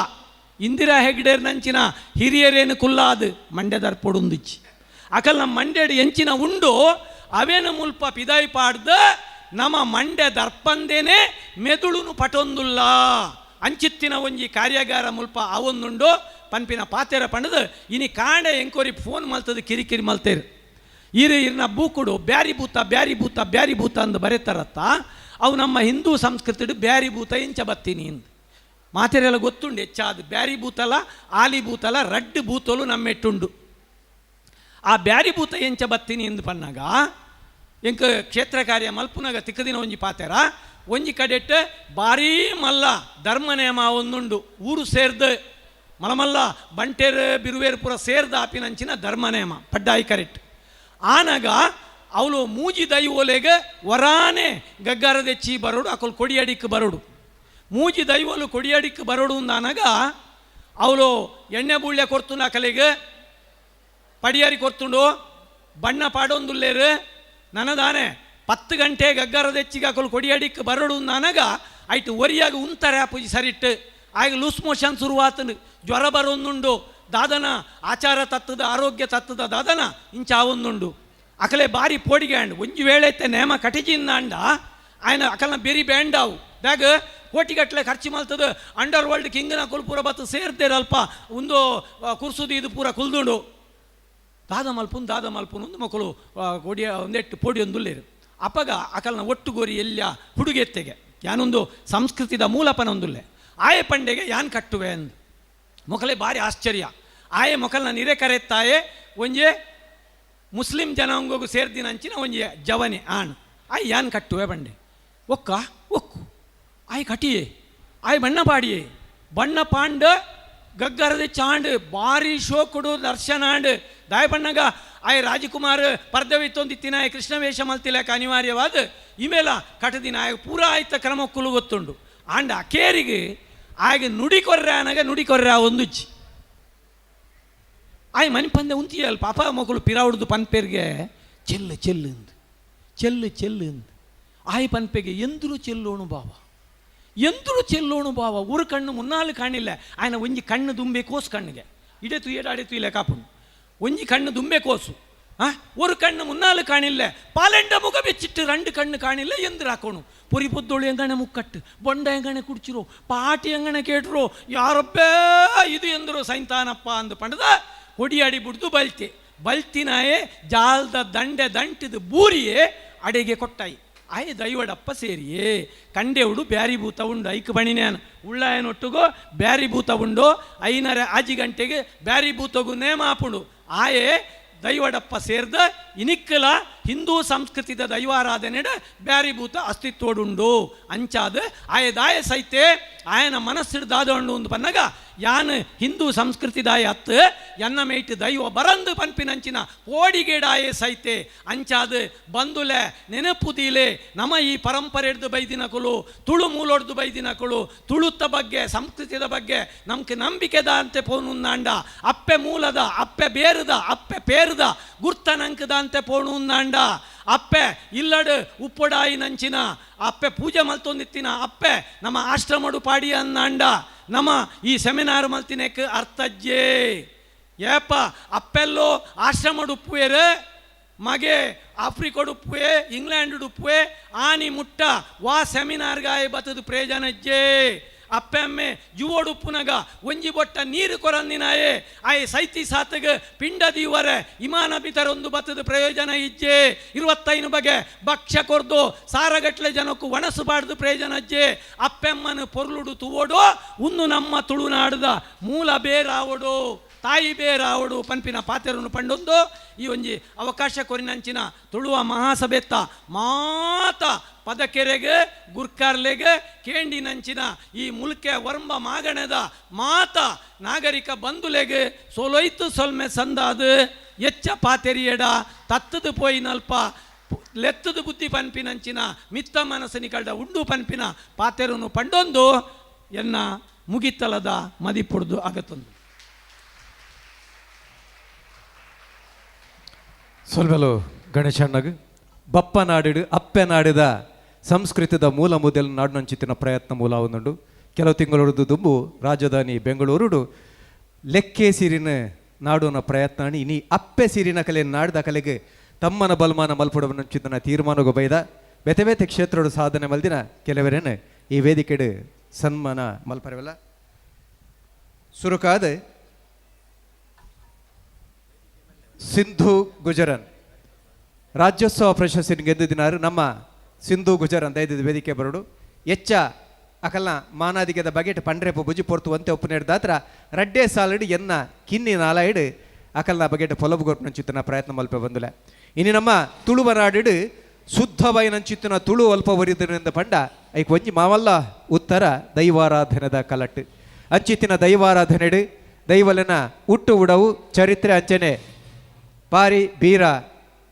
ಇಂದಿರಾ ಹೆಗ್ಡೇರ್ ನಂಚಿನ ಹಿರಿಯರೇನು ಕುಲ್ಲಾದು ಮಂಡ್ಯದರ್ಪೊಡುಂದಿಚ್ಚಿ ಅಕಲ್ ನಮ್ಮ ಮಂಡ್ಯಡು ಎಂಚಿನ ಉಂಡು ಅವೇನು ಮುಲ್ಪ ಪಿದಾಯಿ ಪಾಡ್ದ ನಮ್ಮ ಮಂಡ್ಯ ದರ್ಪಂದೇನೆ ಮೆದುಳುನು ಪಟೊಂದುಲ್ಲ ಅಂಚಿತ್ತಿನ ಒಂಜಿ ಕಾರ್ಯಾಗಾರ ಮುಲ್ಪ ಅವೊಂದುಂಡು ಪನ್ಪಿನ ಪಾತೆರ ಪಂಡದು ಇನಿ ಕಾಂಡೆ ಎಂಕೋರಿ ಫೋನ್ ಮಲ್ತದು ಕಿರಿಕಿರಿ ಮಲ್ತೇರು ಇರು ಇರ್ನ ಬೂಕುಡು ಬ್ಯಾರಿ ಭೂತ ಬ್ಯಾರಿ ಭೂತ ಬ್ಯಾರಿ ಭೂತ ಅಂದು ಬರೆತಾರತ್ತ ಅವು ನಮ್ಮ ಹಿಂದೂ ಸಂಸ್ಕೃತಿಡು ಬ್ಯಾರಿ ಭೂತ ಇಂಚ ಬತ್ತೀನಿ ಇಂದು ಮಾತೆರೆಲ್ಲ ಗೊತ್ತುಂಡು ಹೆಚ್ಚಾದ ಬ್ಯಾರಿ ಭೂತಲ ಆಲಿ ಭೂತಲ ರಡ್ಡು ಭೂತಲು ನಮ್ಮೆಟ್ಟುಂಡು ಆ ಬ್ಯಾರಿ ಭೂತ ಎಂಚ ಬತ್ತೀನಿ ಎಂದು ಪನ್ನಾಗ ಎಂಕ ಕ್ಷೇತ್ರ ಕಾರ್ಯ ಮಲ್ಪುನಾಗ ತಿಕ್ಕದಿನ ಒಂಜಿ ಪಾತೆರ ಒಂಜಿ ಕಡೆಟ್ ಭಾರೀ ಮಲ್ಲ ಧರ್ಮ ನೇಮ ಒಂದುಂಡು ಊರು ಸೇರ್ದು ಮಲಮಲ್ಲ ಬಂಟೇರು ಬಿರುವೇರು ಪೂರ ಸೇರ್ದ ಆಪಿನಂಚಿನ ಧರ್ಮ ನೇಮ ಪಡ್ಡಾಯಿ ಕರೆಕ್ಟ್ ಆನಾಗ ಅವಳು ಮೂಜಿ ದೈವೋಲೆಗೆ ವರಾನೆ ಗಗ್ಗರದೆಚ್ಚಿ ಬರೋಡು ಅಕಲು ಕೊಡಿಯಡಿಕ್ಕೆ ಬರೋಡು ಮೂಜಿ ದೈವೋಲು ಕೊಡಿಯಡಿಕ್ಕೆ ಬರೋಡು ಅಂದಾನಾಗ ಅವಳು ಎಣ್ಣೆ ಬುಳ್ಳೆ ಕೊರ್ತುಂಡು ಅಕಲಿಗೆ ಪಡಿಯಾರಿ ಕೊರ್ತುಂಡು ಬಣ್ಣ ಪಾಡೊಂದುಲ್ಲೇರು ನನದಾನೆ 10 ಗಂಟೆ ಗಗ್ಗರದೆಚ್ಚಿಗೆ ಅಕಲು ಕೊಡಿಯಡಿಕ್ಕೆ ಬರೋಡು ಅಂದಾನಾಗ ಆಯ್ತು ಒರಿಯಾಗ ಉಂತಾರೆ ಪೂಜೆ ಸರಿಟ್ಟು ಆಗ ಲೂಸ್ ಮೋಷನ್ ಶುರುವಾತನು ಜ್ವರ ಬರೋಂದುಂಡು ದಾದನ ಆಚಾರ ತತ್ತದ ಆರೋಗ್ಯ ತತ್ತದ ದಾದನ ಇಂಚ ಒಂದುಂಡು ಅಕಲೆ ಬಾರಿ ಪೋಡಿಗೆ ಅಂಡ್ ಒಂಜಿ ವೇಳೆ ಐತೆ ನೇಮ ಕಟಿಜಿಂದ ಅಂಡ ಆಯನ ಅಕಲ್ನ ಬೆರಿ ಬ್ಯಾಂಡಾವು ಬ್ಯಾಗ್ ಕೋಟಿಗಟ್ಟಲೆ ಖರ್ಚು ಮಲ್ತದ ಅಂಡರ್ ವರ್ಲ್ಡ್ ಕಿಂಗ್ನ ಕುಲ್ ಪೂರ ಬತ್ತು ಸೇರ್ದೇರಲ್ಪ ಒಂದು ಕುರ್ಸುದು ಇದು ಪೂರ ಕುಲ್ದುಂಡು ದಾದ ಮಲ್ಪುನ್ ದಾದ ಮಲ್ಪುನ್ ಒಂದು ಮಕ್ಕಳು ಕೊಡಿಯ ಒಂದೆಟ್ಟು ಪೋಡಿ ಒಂದುಲ್ಲೇರು ಅಪಗ ಅಕಲ್ನ ಒಟ್ಟುಗೋರಿ ಎಲ್ಲ ಹುಡುಗೆತ್ತೆಗೆ ಯಾನೊಂದು ಸಂಸ್ಕೃತಿದ ಮೂಲಪನೊಂದುಲ್ಲೆ ಆಯೆ ಪಂಡೆಗೆ ಯಾನ್ ಕಟ್ಟುವೆ ಅಂದು ಮೊಕಲೆ ಭಾರಿ ಆಶ್ಚರ್ಯ ಆಯೆ ಮೊಕಲ್ನ ನಿರೆ ಕರೆತ್ತಾಯೆ ಒಂಜೆ ಮುಸ್ಲಿಂ ಜನಾಂಗಗೂ ಸೇರ್ದಿನಂಚಿನ ಒಂಜೆ ಜವನೆ ಆಣ್ ಆಯ್ ಯಾನ್ ಕಟ್ಟುವೆ ಬಂಡೆ ಒಕ್ಕ ಒಕ್ಕು ಆಯ್ ಕಟಿಯೇ ಆಯ್ ಬಣ್ಣ ಪಾಡಿಯೇ ಬಣ್ಣ ಪಾಂಡ ಗಗ್ಗರದ ಚಾಂಡ್ ಭಾರಿ ಶೋಕುಡು ದರ್ಶನ ಆಂಡ್ ದಾಯ ಬಣ್ಣಗ ಆಯ್ ರಾಜಕುಮಾರ್ ಪರ್ದವಿತ್ತೊಂದಿತ್ತಿನ ಆಯ್ ಕೃಷ್ಣ ವೇಷ ಮಲ್ತಿಲಕ ಅನಿವಾರ್ಯವಾದ ಇಮೇಲ ಕಟದಿನ ಆಯ್ ಪೂರಾ ಆಯ್ತ ಕ್ರಮಕ್ಕುಲು ಗೊತ್ತುಂಡು ಆಂಡ ಅಕೇರಿಗೆ ಆಗ ನುಡಿ ಕೊರ್ರೆ ಅನಗ ನುಡಿ ಕೊರ್ರೆ ಒಂದುಚ್ಚಿ ಆಯ್ ಮನಿಪಂದೆ ಉಂತಿಯಲ್ ಪಾಪ ಮಕ್ಕಳು ಪಿರಾವುಡ್ದು ಪನ್ಪೇರ್ಗೆ ಚೆಲ್ಲು ಚೆಲ್ಲು ಅಂದು ಚೆಲ್ಲು ಚೆಲ್ಲು ಅಂದು ಆಯ್ ಪನ್ಪೆಗೆ ಎಂದರು ಚೆಲ್ಲೋಣು ಬಾವ ಎಂದರು ಚೆಲ್ಲೋಣು ಬಾವ ಊರು ಕಣ್ಣು ಮುನ್ನಾಲು ಕಾಣಿಲ್ಲ ಆಯನ ಒಂಜಿ ಕಣ್ಣು ದುಂಬೆ ಕೋಸು ಕಣ್ಣಿಗೆ ಇಡೆ ತುಯ್ಯಡ ಅಡೆ ತುಯ್ಯಲೆ ಕಾಪುಂಡು ಒಂಜಿ ಕಣ್ಣು ದುಂಬೆ ಕೋಸು ஒரு ಕಣ್ಣು ಮುನ್ನಾಲು ಕಾಣಿಲ್ಲ ಪಾಲೆಂಡ ಮುಖ ಬೆಚ್ಚಿಟ್ಟು ರಂಡು ಕಣ್ಣು ಕಾಣಿಲ್ಲ ಎಂದ್ರು ಹಾಕೋಣು ಪೊರಿ ಪೊದ್ದೋಳು ಎಂಗಣೆ ಮುಕ್ಕಟ್ಟು ಬೊಂಡ ಎಂಗಣೆ ಕುಡ್ಚಿರೋ ಪಾಟಿ ಎಂಗಣೆ ಕೇಟ್ರೋ ಯಾರೊಬ್ಬೇ ಇದು ಎಂದರು ಸೈಂತಾನಪ್ಪ ಅಂದು ಪಂಡದ ಹೊಡಿಯಾಡಿ ಬಿಡ್ದು ಬಲ್ತಿ ಬಲ್ತಿನಾಯೇ ಜಾಲ್ದ ದಂಡೆ ದಂಟಿದ ಬೂರಿಯೇ ಅಡೆಗೆ ಕೊಟ್ಟಾಯಿ ಆಯ್ ದೈವಡಪ್ಪ ಸೇರಿಯೇ ಕಂಡೆ ಉಡು ಬ್ಯಾರಿ ಭೂತ ಉಂಡು ಐಕ್ ಬಣಿನೇನು ಉಳ್ಳಾಯನೊಟ್ಟುಗೋ ಬ್ಯಾರಿ ಭೂತ ಉಂಡು ಐನರ ಆಜಿ ಗಂಟೆಗೆ ಬ್ಯಾರಿ ಭೂತಗು ನೇಮ ಆಪುಂಡು ಆಯೇ ದೈವಡಪ್ಪ ಸೇರ್ದ ಇನಿಕ್ಕಲ ಹಿಂದೂ ಸಂಸ್ಕೃತಿದ ದೈವಾರಾಧನೆಡ ಬ್ಯಾರಿ ಭೂತ ಅಸ್ತಿತ್ವಡುಂಡು. ಅಂಚಾದ ಆಯದಾಯ ಸೈತೆ ಆಯನ ಮನಸ್ಸಿಡ್ ದಾದಂಡು ಒಂದು ಪನ್ನಗ ಯಾನ್ ಹಿಂದೂ ಸಂಸ್ಕೃತಿದಾಯ ಅತ್ತು ಎನ್ನ ಮೇಟ್ ದೈವ ಬರಂದು ಪನ್ಪಿನಂಚಿನ ಪೋಡಿಗೇಡಾಯೆ ಸೈತೆ. ಅಂಚಾದ ಬಂದುಲೆ ನೆನಪುದೀಲೆ ನಮ ಈ ಪರಂಪರೆ ಹಿಡ್ದು ಬೈದಿನಕುಲು, ತುಳು ಮೂಲೊಡ್ದು ಬೈದಿನಕುಲು, ತುಳುತ್ತ ಬಗ್ಗೆ ಸಂಸ್ಕೃತಿದ ಬಗ್ಗೆ ನಮ್ಗೆ ನಂಬಿಕೆದ ಅಂತೆ ಪೋನುಂದಾಂಡ, ಅಪ್ಪೆ ಮೂಲದ ಅಪ್ಪೆ ಬೇರುದ ಅಪ್ಪೆ ಪೇರುದ ಗುರ್ತನಂಕದ ಅಂತೆ ಪೋನುಂದಾಂಡ, ಅಪ್ಪೆ ಇಲ್ಲಡು ಉಪ್ಪೊಡಾಯಿ ನಂಚಿನ ಅಪ್ಪೆ ಪೂಜೆ ಮಲ್ತೊಂದಿತ್ತಿನ ಅಪ್ಪೆ ನಮ್ಮ ಆಶ್ರಮಡು ಪಾಡಿ ಅಂದಾಂಡ ನಮ್ಮ ಈ ಸೆಮಿನಾರ್ ಮಲ್ತಿನಕ್ಕೆ ಅರ್ಥಜ್ಜೆ. ಏಪ ಅಪ್ಪೆಲ್ಲೋ ಆಶ್ರಮಡು ಉಪ್ಪುವೇರು, ಮಗೆ ಆಫ್ರಿಕೊಡುಪ್ಪುವೆ, ಇಂಗ್ಲೆಂಡ್ ಉಪ್ಪುವೆ, ಆನಿ ಮುಟ್ಟ ವಾ ಸೆಮಿನಾರ್ಗಾಯ ಬತ್ತದ ಪ್ರಯೋಜನಜ್ಜೆ. ಅಪ್ಪೆಮ್ಮೆ ಜುವೋಡುಪ್ಪುನಗ ಒಂಜಿ ಬೊಟ್ಟ ನೀರು ಕೊರಂದಿನಾಯೆ ಆಯೆ ಸೈತಿ ಸಾತಗ ಪಿಂಡ ದೀವರೆ ಇಮಾನ ಬಿತರೊಂದು ಬತ್ತದ ಪ್ರಯೋಜನ ಇಜ್ಜೆ. 25 ಬಗೆ ಭಕ್ಷ್ಯ ಕೊರ್ದು ಸಾರಗಟ್ಲೆ ಜನಕ್ಕೂ ಒಣಸು ಬಾಡ್ದು ಪ್ರಯೋಜನ ಅಜ್ಜೆ. ಅಪ್ಪೆಮ್ಮನ ಪೊರ್ಲುಡು ತುವೋಡು ಉನ್ನು ನಮ್ಮ ತುಳುನಾಡದ ಮೂಲ ಬೇರಾವಡು, ತಾಯಿ ಬೇರಾವಡು ಪನ್ಪಿನ ಪಾತೆರನ್ನು ಪಂಡೊಂದು ಈ ಒಂಜಿ ಅವಕಾಶ ಕೊರಿನಂಚಿನ ತುಳುವ ಮಹಾಸಭೆತ್ತ ಮಾತ ಪದಕೆರೆಗೆ ಗುರ್ಕಾರ್ಲೆಗೆ ಕೇಂಡಿನಂಚಿನ ಈ ಮುಲ್ಕೆ ವರ್ಂಬ ಮಾಗಣದ ಮಾತ ನಾಗರಿಕ ಬಂಧುಲೆಗೆ ಸೊಲೊಯ್ತು ಸೊಲ್ಮೆ ಸಂದಾದು ಎಚ್ಚ ಪಾತೆರಿಯಡ ತತ್ತದು ಪೋಯಿನಲ್ಪ ಲೆತ್ತದು ಬುದ್ಧಿ ಪನ್ಪಿನಂಚಿನ ಮಿತ್ತ ಮನಸ್ಸು ಉಂಡು ಪನ್ಪಿನ ಪಾತೆರನ್ನು ಪಂಡೊಂದು ಎನ್ನ ಮುಗಿತಲದ ಮದಿಪುಡ್ದು ಆಗತ್ತೊಂದು. ಸೊಲ್ವೆಲು ಗಣೇಶಣ್ಣಗ್ ಬಪ್ಪ ನಾಡಿಡು ಅಪ್ಪೆ ನಾಡಿದ ಸಂಸ್ಕೃತಿದ ಮೂಲ ಮುದೆಲ್ ನಾಡಿನಂಚಿತ್ತಿನ ಪ್ರಯತ್ನ ಮೂಲ ಒಂದುಂಡು. ಕೆಲವು ತಿಂಗಳೊಡದು ದುಂಬು ರಾಜಧಾನಿ ಬೆಂಗಳೂರುಡು ಲೆಕ್ಕೆ ಸಿರಿನ ನಾಡುನ ಪ್ರಯತ್ನ ಇನಿ ಅಪ್ಪೆ ಸಿರಿನ ಕಲೆ ನಾಡಿದ ಕಲೆಗೆ ತಮ್ಮನ ಬಲ್ಮಾನ ಮಲ್ಪುಡವನಂಚಿತ್ತಿನ ತೀರ್ಮಾನಗು ಬೈದ ಬೇತೆ ಬೇತೆ ಕ್ಷೇತ್ರಡು ಸಾಧನೆ ಮಲ್ದಿನ ಕೆಲವರೇನು ಈ ವೇದಿಕೆಡು ಸನ್ಮಾನ ಮಲ್ಪರವೆಲ್ಲ. ಸುರುಕಾದ ಸಿಂಧು ಗುಜರನ್ ರಾಜ್ಯೋತ್ಸವ ಪ್ರಶಸ್ತಿ ಗೆದ್ದಿನಾರು ನಮ್ಮ ಸಿಂಧು ಗುಜರನ್ ದೈದ ವೇದಿಕೆ ಬರಡು. ಎಚ್ಚ ಅಕಲ್ನ ಮಾನಾದಿಗೆದ ಬಗೆಟ್ ಪಂಡ್ರೆಪ ಬುಜಿ ಪೊರ್ತು ಒಂತೆ ಒಪ್ಪು ದಾತ್ರ ರಡ್ಡೆ ಸಾಲಡು ಎನ್ನ ಕಿನ್ನಿ ನಾಲಾಯಿಡು ಅಕಲ್ನ ಬಗೆಟ್ ಪೊಲಬು ಗೊರ್ಪುನಂಚಿತ್ತಿನ ಪ್ರಯತ್ನ ಮಲ್ಪೆ ಬಂದುಲೆ. ಇನಿ ನಮ್ಮ ತುಳುವನಾಡಿಡು ಶುದ್ಧವಾಯಿನಂಚಿತ್ತಿನ ತುಳು ಅಲ್ಪ ಒರಿದರಿಂದ ಪಂಡ ಐಕ್ ಒಂಜಿ ಮಾವಲ್ಲ ಉತ್ತರ ದೈವಾರಾಧನೆದ ಕಲಟ್ಟು. ಅಂಚಿತ್ತಿನ ದೈವಾರಾಧನೆಡು ದೈವಲನ ಹುಟ್ಟು ಉಡವು ಚರಿತ್ರೆ ಅಂಚನೆ ಪಾರಿ ಬೀರ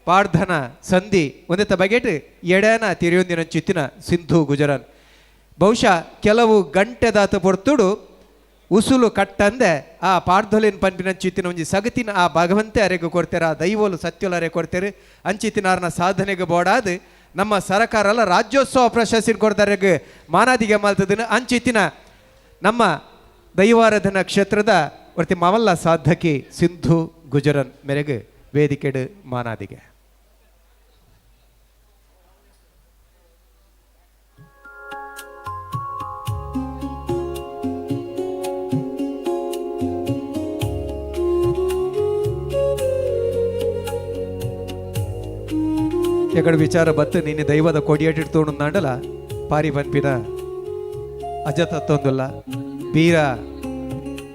ಪಾರ್ಧನ ಸಂಧಿ ಒಂದೆತ್ತ ಬಗೆಟ್ ಎಡೆನ ತಿರಿಯೊಂದಿನ ಸಿಂಧು ಗುಜರನ್. ಬಹುಶಃ ಕೆಲವು ಗಂಟೆದಾತ ಪೊರ್ತುಡು ಉಸುಲು ಕಟ್ಟಂದೆ ಆ ಪಾರ್ಧೊಲಿನ ಪನ್ಪಿನ ಚಿತ್ತಿನ ಒಂಜಿ ಸಗತಿನ ಆ ಭಗವಂತೆ ಅರೆಗೆ ಕೊಡ್ತಾರೆ, ಆ ದೈವೋಲು ಸತ್ಯೋಲು ಅರೆ ಕೊಡ್ತಾರೆ. ಅಂಚಿತ್ತಿನಾರನ ಸಾಧನೆಗೆ ಬೋಡಾದ ನಮ್ಮ ಸರಕಾರ ಅಲ್ಲ ರಾಜ್ಯೋತ್ಸವ ಪ್ರಶಸ್ತಿ ಕೊಡ್ತಾರೆ ಮಾನಾದಿಗೆ ಮಲ್ತದನ್ನು. ಅಂಚಿತ್ತಿನ ನಮ್ಮ ದೈವಾರಾಧನಾ ಕ್ಷೇತ್ರದ ವರ್ತಿ ಮಾವಲ್ಲ ಸಾಧಕಿ ಸಿಂಧು ಗುಜರನ್ ಮೇರೆಗೆ ವೇದಿಕೆಡು ಮಾನಾದಿಗೆ. ಎಕಡೆ ವಿಚಾರ ಬತ್ತು ನಿನ್ನೆ ದೈವದ ಕೊಡಿಯಟ್ಟಿಡ್ತೋಣಂದಾಂಡಲ ಪಾರಿ ಪನ್ಪಿನ ಅಜತತ್ತೊಂದುಲ್ಲ ಬೀರ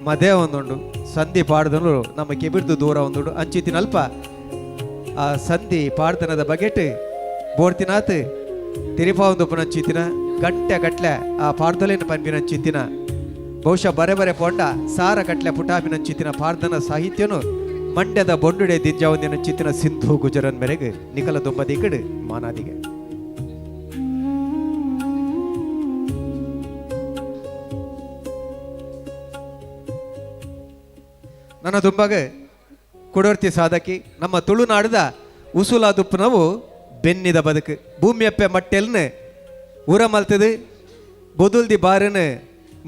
ಮದೇ ಒಂದುಂಡು ಸಂಧಿ ಪಾಡ್ದನು ನಮ್ಮ ಕೆಬಿರ್ದು ದೂರ ಒಂದುಂಡು. ಅಂಚಿತಿನಲ್ಪ ಆ ಸಂಧಿ ಪಾಡ್ದನದ ಬಗೆಟ್ ಬೋರ್ತಿನಾತ್ ತಿರಿಪಾ ಒಂದು ಪುನಂಚಿತಿನ ಗಂಟೆ ಗಟ್ಲೆ ಆ ಪಾಡ್ದಲೇನು ಪನ್ಪಿನಂಚಿತ್ತಿನ ಬಹುಶಃ ಬರೆ ಬರೆ ಪೊಂಡ ಸಾರ ಗಟ್ಲೆ ಪುಟಾಪಿನಂಚಿತ್ತಿನ ಪಾಡ್ದನ ಸಾಹಿತ್ಯನು ಮಂಡ್ಯದ ಬೊಂಡುಡೆ ದಿಂಜಾವಂದಿನ ಚಿತ್ತಿನ ಸಿಂಧು ಗುಜರನ್ ಮೇರೆಗೆ ನಿಕಲ ದುಂಬದಿಗಡು ಮಾನಾದಿಗೆ. ನನ್ನ ದುಂಬಾಗ ಕೊಡೋರ್ತಿ ಸಾಧಕಿ ನಮ್ಮ ತುಳುನಾಡದ ಉಸುಲಾದುಪ್ಪನವು ಬೆನ್ನಿದ ಬದುಕು ಭೂಮಿಯಪ್ಪೆ ಮಟ್ಟೆಲ್ನ ಉರ ಮಲ್ತದು ಬೊದುಲ್ದಿ ಬಾರನ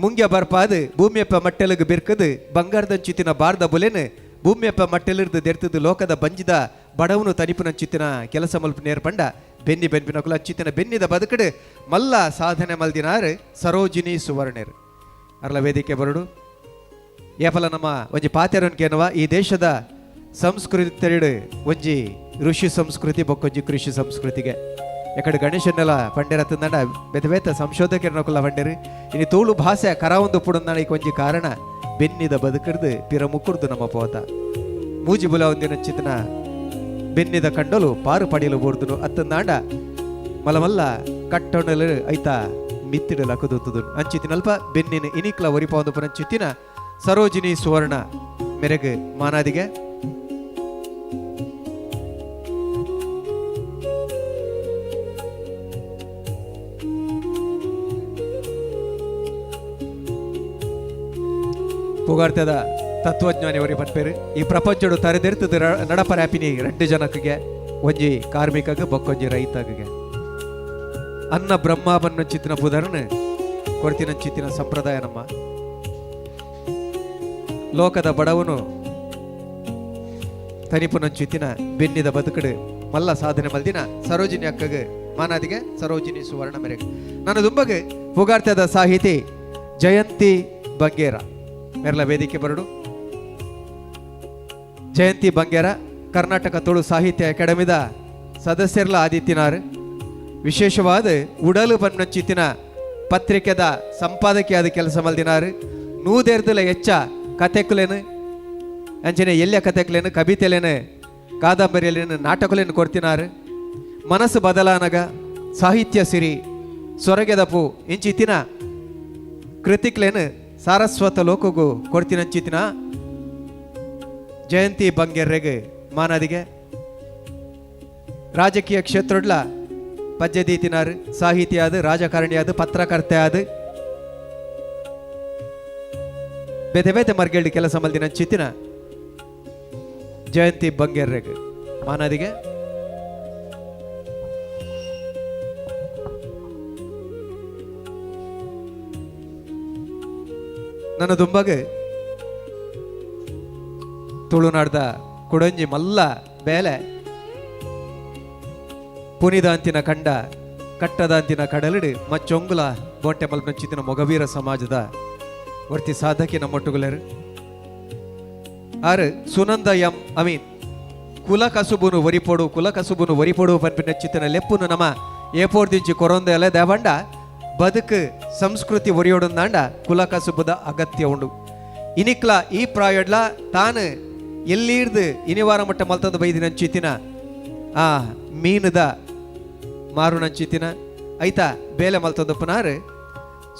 ಮುಂಗ್ಯ ಬರ್ಪಾದು ಭೂಮಿಯಪ್ಪ ಮಟ್ಟೆಲಗ್ ಬಿರ್ಕದು ಬಂಗಾರದಂಚಿತ್ತಿನ ಬಾರ್ದ ಬುಲೆನು ಭೂಮಿಯಪ್ಪ ಮಟ್ಟೆಲಿರ್ದು ದೆರ್ತದು ಲೋಕದ ಬಂಜಿದ ಬಡವನು ತನಿಪುನಂಚಿತ್ತಿನ ಕೆಲಸ ಮಲ್ಪು ನೇರ್ಪಂಡ ಬೆನ್ನಿ ಬೆನ್ಪಿನಕುಲ ಅಂಚಿತ್ತಿನ ಬೆನ್ನಿದ ಬದುಕಡು ಮಲ್ಲ ಸಾಧನೆ ಮಲ್ದಿನಾರು ಸರೋಜಿನಿ ಸುವರ್ಣರು. ಅರ್ಲ ವೇದಿಕೆ ಬರಡು ಏಪಲ ನಮ್ಮ ಒಂಜಿ ಪಾತೆರನ್ಕೇನುವ ಈ ದೇಶದ ಸಂಸ್ಕೃತಿ ಒಂಜಿ ಋಷಿ ಸಂಸ್ಕೃತಿ ಬೊಕ್ಕೊಂಜಿ ಕೃಷಿ ಸಂಸ್ಕೃತಿಗೆ ಎಕಡೆ ಗಣೇಶನ್ನೆಲ್ಲ ಪಂಡೆರ ತಂದಂಡ ಬೇತೆ ಬೇತೆ ಸಂಶೋಧಕರನಕುಲ ಪಂಡೆರು ಇನಿ ತೋಳು ಭಾಷೆ ಕರಾವೊಂದು ಪುಡಂದಾಣ ಈ ಒಂಜಿ ಕಾರಣ ಬೆನ್ನಿದ ಬದುಕರ್ದು ಪಿರ ಮುಕ್ಕುರ್ದು ನಮ್ಮ ಪೋತ ಮೂಜಿ ಬುಲ ಒಂದಿನ ಚಿತನ ಬೆನ್ನಿದ ಕಂಡಲು ಪಾರು ಪಡಿಯಲು ಬೋರ್ದುನು ಅತ್ತಂದಾಂಡ ಮಲಮಲ್ಲ ಕಟ್ಟೊಣಲು ಐತ ಮಿತ್ತಿಡಲು ಅಕುದುತ್ತುದು ಅಂಚಿತಿನಲ್ಪ ಬೆನ್ನಿನ ಇನಿಕ್ಲ ಒರಿಪೊಂದು ಪುನಂಚಿತ್ತಿನ ಸರೋಜಿನಿ ಸುವರ್ಣ ಮೆರೆಗ್ ಮಾನಾದಿಗೆ. ಪುಗಾರ್ತದ ತತ್ವಜ್ಞಾನಿ ಅವರಿ ಪನ್ಪೇರು ಈ ಪ್ರಪಂಚಡು ತರೆದೆರ್ತದ ನಡಪರಾಪಿನಿ ರಡ್ಡು ಜನಕ್ಕೆ ಒಂಜಿ ಕಾರ್ಮಿಕಗ ಬೊಕ್ಕೊಂಜಿ ರೈತಗೆ ಅನ್ನ ಬ್ರಹ್ಮ ಬನ್ನಂಚಿತ್ತಿನ ಪುದರ್ನ ಕೊರ್ತಿನಂಚಿತ್ತಿನ ಸಂಪ್ರದಾಯ ನಮ್ಮ ಲೋಕದ ಬಡವನು ತನಿಪುನಂಚಿತ್ತಿನ ಬೆನ್ನಿದ ಬದುಕಡು ಮಲ್ಲ ಸಾಧನೆ ಮಲ್ದಿನ ಸರೋಜಿನಿ ಅಕ್ಕಗೆ ಮಾನಾದಿಗೆ ಸರೋಜಿನಿ ಸುವರ್ಣ ಮೆರೆಗೆ. ನಾನು ದುಂಬಗೆ ಪುಗಾರ್ತದ ಸಾಹಿತಿ ಜಯಂತಿ ಬಂಗೇರ ಮೆರಲ ವೇದಿಕೆ ಬರಡು. ಜಯಂತಿ ಬಂಗೇರ ಕರ್ನಾಟಕ ತುಳು ಸಾಹಿತ್ಯ ಅಕಾಡೆಮಿದ ಸದಸ್ಯರ್ಲ ಆದಿತ್ಯನಾರ್. ವಿಶೇಷವಾದ ಉಡಲು ಬನ್ನಂಚಿತ್ತಿನ ಪತ್ರಿಕೆದ ಸಂಪಾದಕಿಯಾದ ಕೆಲಸ ಮಲ್ದಿನಾರು. ನೂದೆರ್ದಲ ಹೆಚ್ಚ ಕತೆಕುಲೇನು ಅಂಚನೆ ಎಲ್ಯ ಕತೆಕುಲೇನು ಕವಿತೆಲೇನು ಕಾದಂಬರಿಯಲ್ಲೇನು ನಾಟಕಲೇನು ಕೊಡ್ತಿನಾರು. ಮನಸ್ಸು ಬದಲಾನಗ ಸಾಹಿತ್ಯ ಸಿರಿ ಸೊರಗೆದಪು ಇಂಚಿತ್ತಿನ ಕೃತಿಕ್ಲೇನು ಸಾರಸ್ವತ ಲೋಕಗೂ ಕೊಡ್ತಿನಂಚಿತ್ತಿನ ಜಯಂತಿ ಬಂಗೆರ್ರೆಗೆ ಮಾನದಿಗೆ. ರಾಜಕೀಯ ಕ್ಷೇತ್ರಡ್ಲ ಪಜ್ಜದೀತಿನಾರು, ಸಾಹಿತಿಯಾದ, ರಾಜಕಾರಣಿಯಾದ, ಪತ್ರಕರ್ತೆ ಆದ ಬೇತೆ ಬೇತೆ ಮರ್ಗೆಳ್ಳಿ ಕೆಲಸ ಮಲ್ದಿನ ಚಿತ್ತಿನ ಜಯಂತಿ ಬಂಗೆರ್ರೆಗೆ ಮಾನದಿಗೆ. ನನ್ನ ದುಂಬಗೆ ತುಳುನಾಡ್ದ ಕೊಡಂಜಿ ಮಲ್ಲ ಬೇಲೆ ಪುನಿದಾಂತಿನ ಕಂಡ ಕಟ್ಟದಾಂತಿನ ಕಡಲಿಡು ಮಚ್ಚೊಂಗುಲ ಬೋಂಟೆ ಮಲ್ಪನಂಚಿತ್ತಿನ ಮೊಗವೀರ ಸಮಾಜದ ವರ್ತಿ ಸಾಧಕಿ ನಮ್ಮೊಟ್ಟುಗುಲೇರು ಆರು ಸುನಂದ ಎಂ ಅಮೀನ್. ಕುಲ ಕಸುಬುನು ವರಿಪೊಡು ಕುಲ ಕಸುಬುನು ವರಿಪೊಡು ಪನ್ಪಿನ ಲೆಪ್ಪುನು ನಮ ಏಪೋರ್ದಿಂಚಿ ಕೊರೊಂದೆಲೆ ದೇವಂಡ ಬದುಕು ಸಂಸ್ಕೃತಿ ಒರಿಯೋಡಂದಾಂಡ ಕುಲ ಕಸುಬುದ ಅಗತ್ಯ ಉಂಡು. ಇನಿಕ್ಲ ಈ ಪ್ರಾಯಡ್ಲ ತಾನು ಎಲ್ಲಿರ್ದು ಇನಿವಾರ ಮಟ್ಟ ಮಲ್ತಂದು ಬೈದಿನಂಚಿತ್ತಿನ ಆ ಮೀನದ ಮಾರುನಂಚಿತ್ತಿನ ಐತಾ ಬೇಲೆ ಮಲ್ತಂದಪ್ಪನಾರು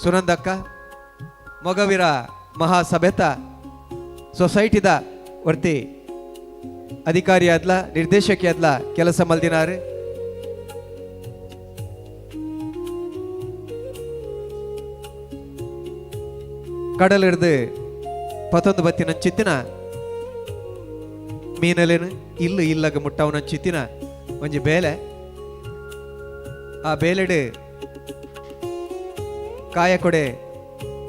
ಸುನಂದಕ್ಕ ಮೊಗವೀರ ಮಹಾಸಭೆತ ಸೊಸೈಟಿದ ವರ್ತಿ ಅಧಿಕಾರಿಯಾದ್ಲ ನಿರ್ದೇಶಕಿಯಾದ್ಲ ಕೆಲಸ ಮಲ್ದಿನಾರು. ಕಡಲಿಡ್ದು ಪತ್ತೊಂದು ಬತ್ತಿನಂಚಿತ್ತಿನ ಮೀನಲೇನು ಇಲ್ಲು ಇಲ್ಲಗ ಮುಟ್ಟವನಂಚಿತ್ತಿನ ಒಂಜಿ ಬೇಲೆ. ಆ ಬೇಲೆಡು ಕಾಯಕೊಡೆ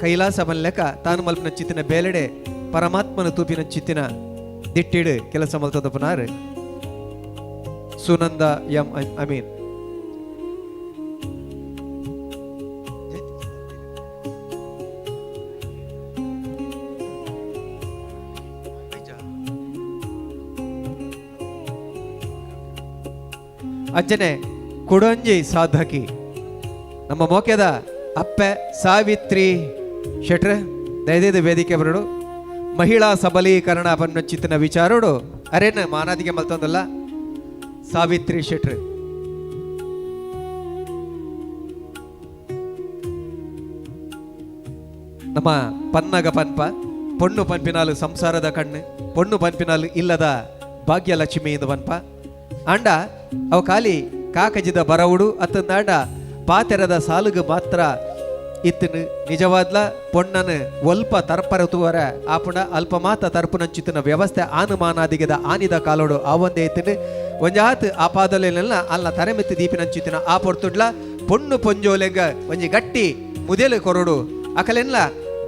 ಕೈಲಾಸ ಮಲ್ಲೆಕ ತಾನು ಮಲ್ಪಿನ ಚಿತ್ತಿನ ಬೇಲೆಡೆ ಪರಮಾತ್ಮನ ತೂಪಿನ ಚಿತ್ತಿನ ದಿಟ್ಟಿಡು ಕೆಲಸ ಮಲ್ತದಪ್ಪನಾರು ಸುನಂದ ಎಂ ಅಮೀನ್. ಅಂಜನೆ ಕುಡಂಜಿ ಸಾಧಕಿ ನಮ್ಮ ಮೋಕ್ಯದ ಅಪ್ಪೆ ಸಾವಿತ್ರಿ ಶೆಟ್ರೆ ದಯದೇದ ವೇದಿಕೆ ಬರಡು. ಮಹಿಳಾ ಸಬಲೀಕರಣ ಪನ್ನಚಿತ್ತಿನ ವಿಚಾರೋಡು ಅರೇನ ಮಾನಾದಿಗೆ ಮಲ್ತೊಂದಲ್ಲ ಸಾವಿತ್ರಿ ಶೆಟ್ರೆ. ನಮ್ಮ ಪನ್ನಗ ಪನ್ಪ ಪೊಣ್ಣು ಪನ್ಪಿನಾಲು ಸಂಸಾರದ ಕಣ್ಣು, ಪೊಣ್ಣು ಪನ್ಪಿನಾಲು ಇಲ್ಲದ ಭಾಗ್ಯಲಕ್ಷ್ಮಿ ಎಂದು ಪನ್ಪ. ಅಂಡ ಅವ ಖಾಲಿ ಕಾಕಜಿದ ಬರವುಡು ಅತ್ತಂದಾಂಡ ಪಾತೆರದ ಸಾಲುಗು ಮಾತ್ರ ಇತ್ತನು. ನಿಜವಾದ್ಲ ಪೊಣ್ಣನು ಒಲ್ಪ ತರ್ಪರತುವರ ಆಪುಣ ಅಲ್ಪ ಮಾತ ತರ್ಪುನಂಚಿತನ ವ್ಯವಸ್ಥೆ ಆನುಮಾನಾದಿಗದ ಆನಿದ ಕಾಲೋಡು ಆ ಒಂದೇ ಇತ್ತನು. ಒಂಜಾತ್ ಆಪಾದಲೆಲ್ಲ ಅಲ್ಲ ತರೆಮೆತ್ತು ದೀಪಿನಂಚಿತನ ಆ ಪೊರ್ತುಡ್ಲ ಪೊಣ್ಣು ಪೊಂಜೋಲೆಗ ಒಂಜಿ ಗಟ್ಟಿ ಮುದೆಲು ಕೊರಡು ಅಕಲೆಲ್ಲ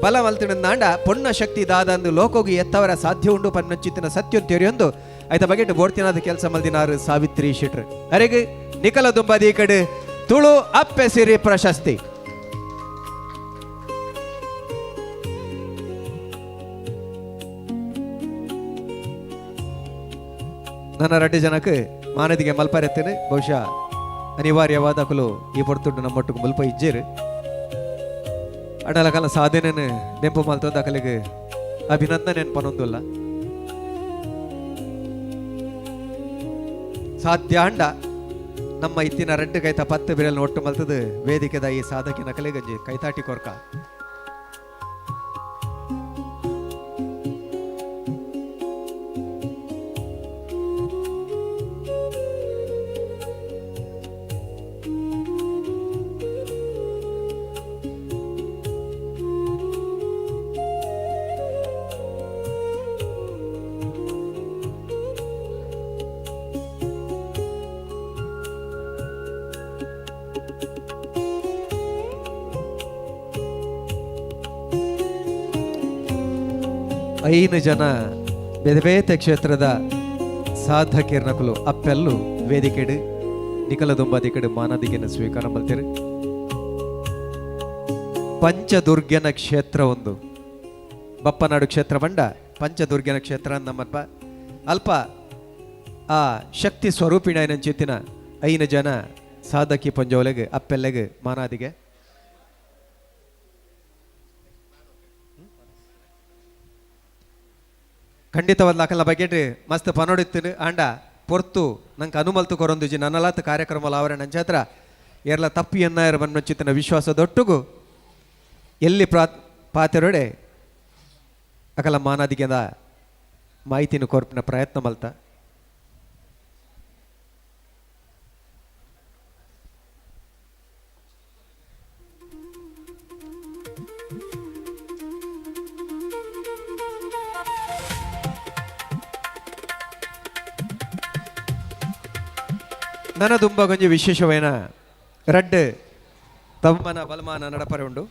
ಬಲ ಮಲ್ತಿನಂದಾಂಡ ಪೊಣ್ಣ ಶಕ್ತಿ ದಾದಂದು ಲೋಕೋಗಿ ಎತ್ತವರ ಸಾಧ್ಯ ಉಂಡು ಪನ್ನಂಚಿತನ ಸತ್ಯ ತೆರೆಯೊಂದು ಐತ ಬಗೆಟ್ ಬೋಡ್ತಿನಾದ ಕೆಲಸ ಮಲ್ದಿನಾರು ಸಾವಿತ್ರಿ ಶೆಟ್ರು. ಅರೆಗೆ ನಿಕಲ ದುಂಬದಿ ಕಡೆ ತುಳು ಅಪ್ಪೆ ಸಿರಿ ಪ್ರಶಸ್ತಿ. ನನ್ನ ರಡ್ಡು ಜನಕ್ಕೆ ಮಾನದಿಗೆ ಮಲ್ಪರೆತ್ತೇನೆ ಬಹುಶಃ ಅನಿವಾರ್ಯವಾದ ಕುಲು ಈ ಪೊರ್ತುಂಡು ನಮ್ಮೊಟ್ಟಿಗೆ ಮುಲ್ಪ ಇಜ್ಜೇರು ಅಡಲ ಕಾಲ ಸಾಧನೆ ನೆಂಪು ಮಲ್ತೊಂದು ಅಕಲಿಗೆ ಅಭಿನಂದನೆ ಪನೊಂದುಲ್ಲ. ಸಾಧ್ಯ ಅಂಡ ನಮ್ಮ ಇತ್ತಿನ ರಡ್ಡು ಕೈತ 10 ಬಿರಲ್ನ ಒಟ್ಟು ಮಲ್ತದು ವೇದಿಕೆದ ಈ ಸಾಧಕಿನ ಕಲೆಗಂಜಿ ಕೈತಾಟಿ ಕೊರ್ಕ. ಐನು ಜನ ಬೇರೆ ಬೇತೆ ಕ್ಷೇತ್ರದ ಸಾಧಕಿರ್ನಕುಲು ಅಪ್ಪೆಲ್ಲು ವೇದಿಕೆಡು ನಿಕಲ ದುಂಬಾದಿಕೆಡು ಮಾನದಿಗೆನ ಸ್ವೀಕಾರ ಮಲ್ತೇರು. ಪಂಚದುರ್ಗನ ಕ್ಷೇತ್ರ ಒಂದು ಬಪ್ಪನಾಡು ಕ್ಷೇತ್ರ ಬಂಡ ಪಂಚದುರ್ಗನ ಕ್ಷೇತ್ರ ನಮ್ಮಪ್ಪ ಅಲ್ಪ ಆ ಶಕ್ತಿ ಸ್ವರೂಪಿಣ ಚಿತ್ತಿನ ಐನು ಜನ ಸಾಧಕಿ ಪಂಜೋಲೆಗೆ ಅಪ್ಪೆಲ್ಲೆಗೆ ಮಾನಾದಿಗೆ. ಖಂಡಿತವಾದ ಅಕಲ್ನ ಬಗ್ಗೆ ಮಸ್ತ್ ಪನೋಡಿತ್ತು ಆಂಡ ಪೊರ್ತು ನಂಗೆ ಅನುಮಲ್ತು ಕೊರೊಂದುಜಿ ನನ್ನಲಾತ್ ಕಾರ್ಯಕ್ರಮ ಲಾವರೆ ನಂಚಾತ್ರ ಎರ್ಲ ತಪ್ಪು ಎನ್ನಾಯರ ಬನ್ನೊಚ್ಚಿತನ ವಿಶ್ವಾಸದೊಟ್ಟುಗು ಎಲ್ಲಿ ಪಾತೆರೊಡೆ ಅಕಲ ಮಾನಾದಿಗೆದ ಮಾಹಿತಿನ ಕೊರ್ಪಿನ ಪ್ರಯತ್ನ ಮಲ್ತ. ನನ್ನ ದುಂಬ ಕೊಂಚ ವಿಶೇಷವೇನ ರಡ್ಡ್ ತಮ್ಮನ ಬಲಮಾನ ನಡಪರೆ ಉಂಡು.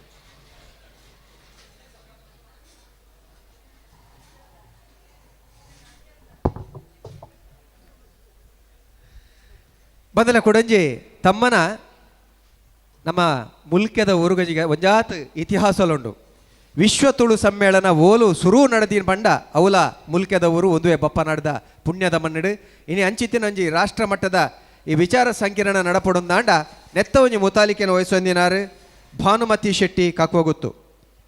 ಬದಲ ಕೊಡಂಜಿ ತಮ್ಮನ ನಮ್ಮ ಮುಲ್ಕೆದ ಊರುಗಂಜಿಗೆ ಒಂಜಾತ್ ಇತಿಹಾಸಲುಂಡು. ವಿಶ್ವ ತುಳು ಸಮ್ಮೇಳನ ಓಲು ಸುರು ನಡೆದಿನ ಬಂಡ ಅವಲ ಮುಲ್ಕೆದ ಊರು ಒಂದುವೆ ಬಪ್ಪನಾಡ್ದ ಪುಣ್ಯದ ಮಣ್ಣಿಡು. ಇನಿ ಅಂಚಿತ್ತಿನ ಒಂಜಿ ರಾಷ್ಟ್ರ ಮಟ್ಟದ ಈ ವಿಚಾರ ಸಂಕಿರಣ ನಡಪಡೊಂದಾಂಡ ನೆತ್ತ ಒಂಜಿ ಮುತಾಲಿಕೆಯನ್ನು ವಹಿಸೊಂದಿನಾರು ಭಾನುಮತಿ ಶೆಟ್ಟಿ ಕಾಕುವಗುತ್ತು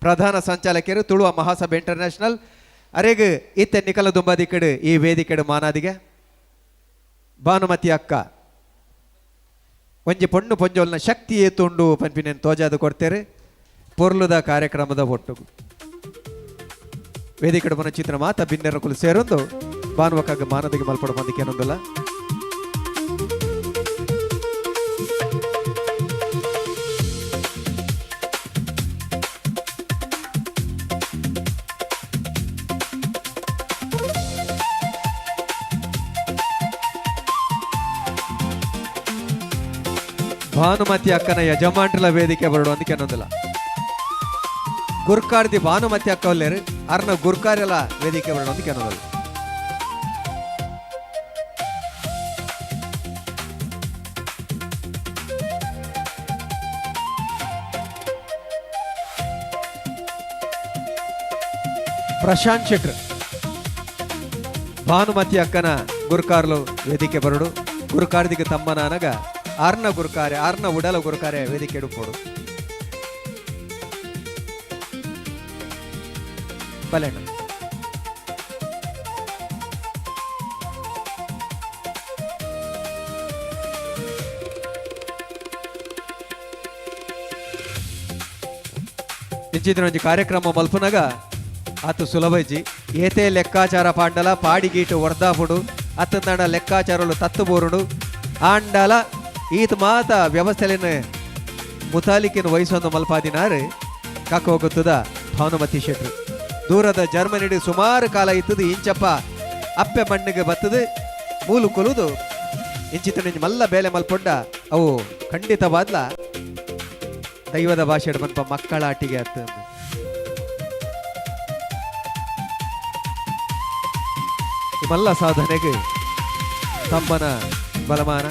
ಪ್ರಧಾನ ಸಂಚಾಲಕರು ತುಳುವ ಮಹಾಸಭೆ ಇಂಟರ್ನ್ಯಾಷನಲ್ ಅರೆಗ್ ಇತ್ತೆ ನಿಕಲ ದುಂಬಾದಿಕ್ಕಡು ಈ ವೇದಿಕೆಡು ಮಾನಾದಿಗೆ ಭಾನುಮತಿ ಅಕ್ಕ ಒಂಜಿ ಪೊಣ್ಣು ಪೊಂಜೋಲ್ನ ಶಕ್ತಿ ಏತುಂಡು ಪನ್ಪಿನೇನು ತೋಜಾದು ಕೊಡ್ತೇರೆ ಪೊರ್ಲುದ ಕಾರ್ಯಕ್ರಮದ ಒಟ್ಟುಗು ವೇದಿಕೆಡು ಬನ ಚಿತ್ರ ಮಾತ ಬಿನ್ನೆರಕುಲು ಸೇರೊಂದು ಭಾನುವಕ್ಕಾಗ ಮಾನದಿಗೆ ಮಲ್ಪಡ ಬಂದಿಕ್ಕೇನೊಂದಲ್ಲ. ಭಾನುಮತಿ ಅಕ್ಕನ ಯಜಮಾನ್ರಲ ವೇದಿಕೆ ಬರಡು ಅದಕ್ಕೆ ಅನ್ನೋದಿಲ್ಲ. ಗುರ್ಕಾರ್ದಿ ಭಾನುಮತಿ ಅಕ್ಕ ಒಲ್ಲೇರು ಅರ್ನ ಗುರ್ಕಾರೆಲ್ಲ ವೇದಿಕೆ ಬರಡು ಅದಕ್ಕೆ ಅನ್ನೋದಿಲ್ಲ. ಪ್ರಶಾಂತ್ ಶೆಟ್ರ್ ಭಾನುಮತಿ ಅಕ್ಕನ ಗುರ್ಕಾರ್ಲು ವೇದಿಕೆ ಬರಡು ಗುರುಕಾರ್ದಿಗೆ ತಮ್ಮನಾನಗ ಆರ್ನ ಗುರುಕಾರೆ ಆರ್ನ ಉಡಲ ಗುರುಕಾರೆ ವೇದಿಕೆ ಎಡುಪೋಡು ಬಲೆಣ್ಣ. ಇಂಚಿನ ಒಂಜಿ ಕಾರ್ಯಕ್ರಮ ಮಲ್ಪುನಗ ಆತು ಸುಲಭ ಇಜ್ಜಿ. ಏತೇ ಲೆಕ್ಕಾಚಾರ ಪಾಂಡಲ ಪಾಡಿಗೀಟು ವರ್ಧಾಪುಡು ಅತ್ತಂದಾಂಡ ಲೆಕ್ಕಾಚಾರಲು ತತ್ತು ಬೋರುಡು ಆಂಡಲ ಈತ ಮಾತ ವ್ಯವಸ್ಥೆಯನ್ನು ಮುತಾಲಿಕಿನ ವಹಿಸೊಂದು ಮಲ್ಪಾದಿನಾರು ಕಾಕೋಗುತ್ತದ ಭಾನುಮತಿ ಶೆಟ್ರು. ದೂರದ ಜರ್ಮನಿಡು ಸುಮಾರು ಕಾಲ ಇತ್ತದು ಇಂಚಪ್ಪ ಅಪ್ಪೆ ಮಣ್ಣಿಗೆ ಬತ್ತದು ಮೂಲು ಕೊಲುದು ಇಂಚಿತ ಮಲ್ಲ ಬೇಲೆ ಮಲ್ಪೊಂಡ ಅವು ಖಂಡಿತವಾದ್ಲ ದೈವದ ಭಾಷೆ ಮಲ್ಪ ಮಕ್ಕಳ ಆಟಿಗೆ ಅತ್ತ. ಮಲ್ಲ ಸಾಧನೆಗೆ ತಮ್ಮನ ಬಲಮಾನ.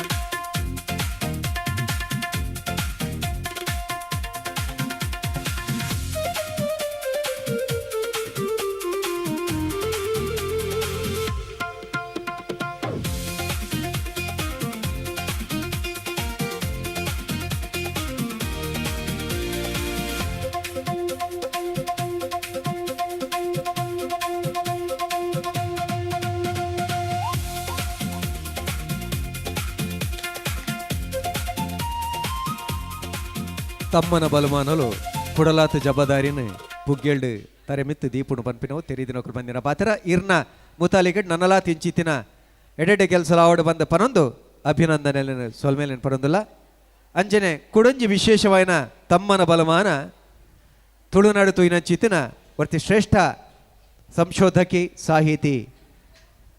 ತಮ್ಮನ ಬಲಮಾನಲು ಕುಡಲಾತ ಜಬದಾರಿನ ಪುಗ್ಗೆಲ್ಡು ತರೆಮಿತ್ತು ದೀಪುನು ಪನ್ಪಿನವು ತೆರಿದಿನೊಕುಲು ಬಂದಿನ ಪಾತ್ರ ಇರ್ನ ಮುತಾಲಿಗೆ ನನ್ನಲಾ ತಿಂಚಿತಿನ ಎಡೆಡೆ ಕೆಲಸ ಆವಡು ಬಂದ ಪನೊಂದು ಅಭಿನಂದನೆ ಸೊಲ್ಮೇಲಿನ ಪನೊಂದುಲ್ಲ. ಅಂಜನೆ ಕುಡಂಜಿ ವಿಶೇಷವಾಯಿನ ತಮ್ಮನ ಬಲಮಾನ ತುಳುನಾಡು ತುಯಿನಂಚಿತಿನ ವರ್ತಿ ಶ್ರೇಷ್ಠ ಸಂಶೋಧಕಿ ಸಾಹಿತಿ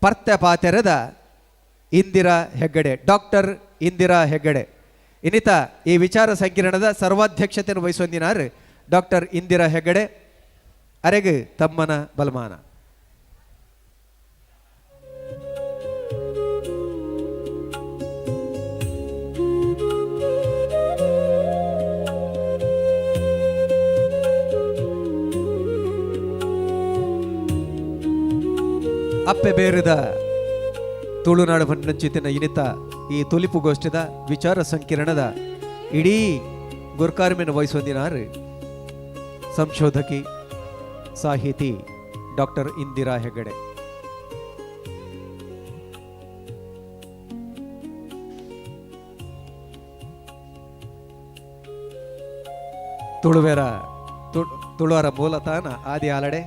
ಪರ್ತೆ ಪಾತೆರದ ಇಂದಿರಾ ಹೆಗ್ಗಡೆ, ಡಾಕ್ಟರ್ ಇಂದಿರಾ ಹೆಗ್ಗಡೆ. ಇನ್ನಿತ ಈ ವಿಚಾರ ಸಂಕಿರಣದ ಸರ್ವಾಧ್ಯಕ್ಷತೆಯನ್ನು ವಹಿಸೊಂದಿನಾರು ಡಾಕ್ಟರ್ ಇಂದಿರಾ ಹೆಗ್ಗಡೆ ಅರೆಗು ತಮ್ಮನ ಬಲಮಾನ. ಅಪ್ಪೆ ಬೇರದ ತುಳುನಾಡು ಭಂಡಂಚಿತಿನ ಇನಿತ ಈ ತುಲಿಪುಗೋಷ್ಠಿದ ವಿಚಾರ ಸಂಕಿರಣದ ಇಡೀ ಗುರ್ಕಾರ್ಮೆಯನ್ನು ವಹಿಸೊಂದಿನಾರು ಸಂಶೋಧಕಿ ಸಾಹಿತಿ ಡಾಕ್ಟರ್ ಇಂದಿರಾ ಹೆಗಡೆ. ತುಳುವೆರ ತುಳುವರ ಮೂಲತಾನ ಆದಿ ಆಲಡೆ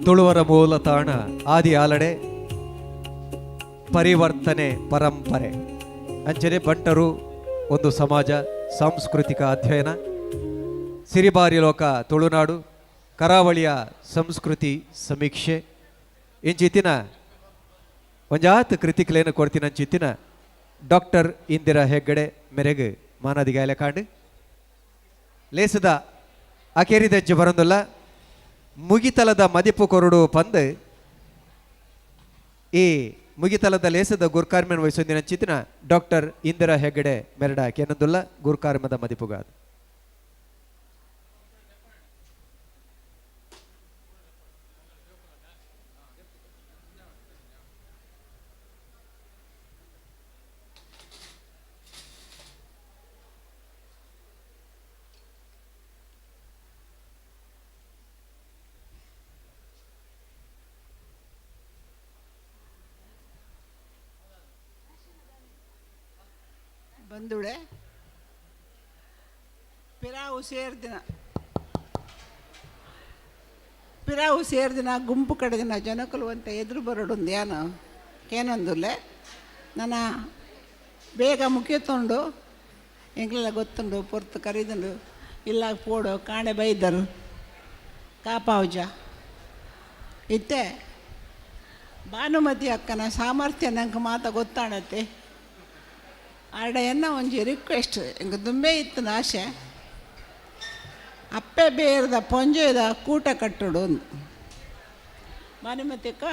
ತುಳುವರ ಮೂಲ ತಾಣ ಆದಿ ಆಲಡೆ ಪರಿವರ್ತನೆ ಪರಂಪರೆ ಅಂಚನೆ ಬಂಟರು ಒಂದು ಸಮಾಜ ಸಾಂಸ್ಕೃತಿಕ ಅಧ್ಯಯನ ಸಿರಿಬಾರಿ ಲೋಕ ತುಳುನಾಡು ಕರಾವಳಿಯ ಸಂಸ್ಕೃತಿ ಸಮೀಕ್ಷೆ ಇಂಚಿತ್ತಿನ ಒಂಜಾತ್ ಕೃತಿಕ್ಲೇನು ಕೊಡ್ತಿನಂಚಿತ್ತಿನ ಡಾಕ್ಟರ್ ಇಂದಿರಾ ಹೆಗ್ಗಡೆ ಮೆರೆಗ್ ಮಾನದಿಗಾಯಲೆ ಕಾಂಡು ಲೇಸದ ಅಕೇರಿದಜ್ಜೆ ಬರಂದುಲ್ಲ ಮುಗಿತಲದ ಮದಿಪು ಕೊರಡು ಪಂದ್ ಈ ಮುಗಿತಲದ ಲೇಸದ ಗುರ್ಕಾರ್ಮೆನ್ ವಹಿಸೊಂದಿನ ಚಿತ್ತಿನ ಡಾಕ್ಟರ್ ಇಂದಿರಾ ಹೆಗ್ಗಡೆ ಮೆರಡ ಕೆನದುಲ್ಲ ಗುರ್ಕಾರ್ಮದ ಮದಿಪುಗಾದ. ಬಂದುಳೆ ಪಿರಾವು ಸೇರ್ದಿನ ಪಿರಾವು ಸೇರ್ದಿನ ಗುಂಪು ಕಡೆದಿನ ಜನಕುಲು ಅಂತ ಎದುರು ಬರೋಡೊಂದು ಯಾನು ಕೇನೊಂದುಲ್ಲೆ ನನ್ನ ಬೇಗ ಮುಖ್ಯತುಂಡು ಎಂಗ್ಲೆಲ್ಲ ಗೊತ್ತುಂಡು ಪೊರ್ತು ಕರೀದುಂಡು ಇಲ್ಲ ಪೋಡು ಕಾಣೆ ಬೈದರು ಕಾಪಾವುಜ ಇತ್ತೆ ಭಾನುಮತಿ ಅಕ್ಕನ ಸಾಮರ್ಥ್ಯ ನಂಗೆ ಮಾತ ಗೊತ್ತಾಣತ್ತೆ. ಆಡ ಎನ್ನ ಒಂಜಿ ರಿಕ್ವೆಸ್ಟ್ ಎಂಕ್ ದುಂಬೆ ಇತ್ತು ಆಸೆ ಅಪ್ಪೆ ಬೇರದ ಪೊಂಜೆದ ಕೂಟ ಕಟ್ಟೋಡು ಭಾನುಮತಿಕ್ಕ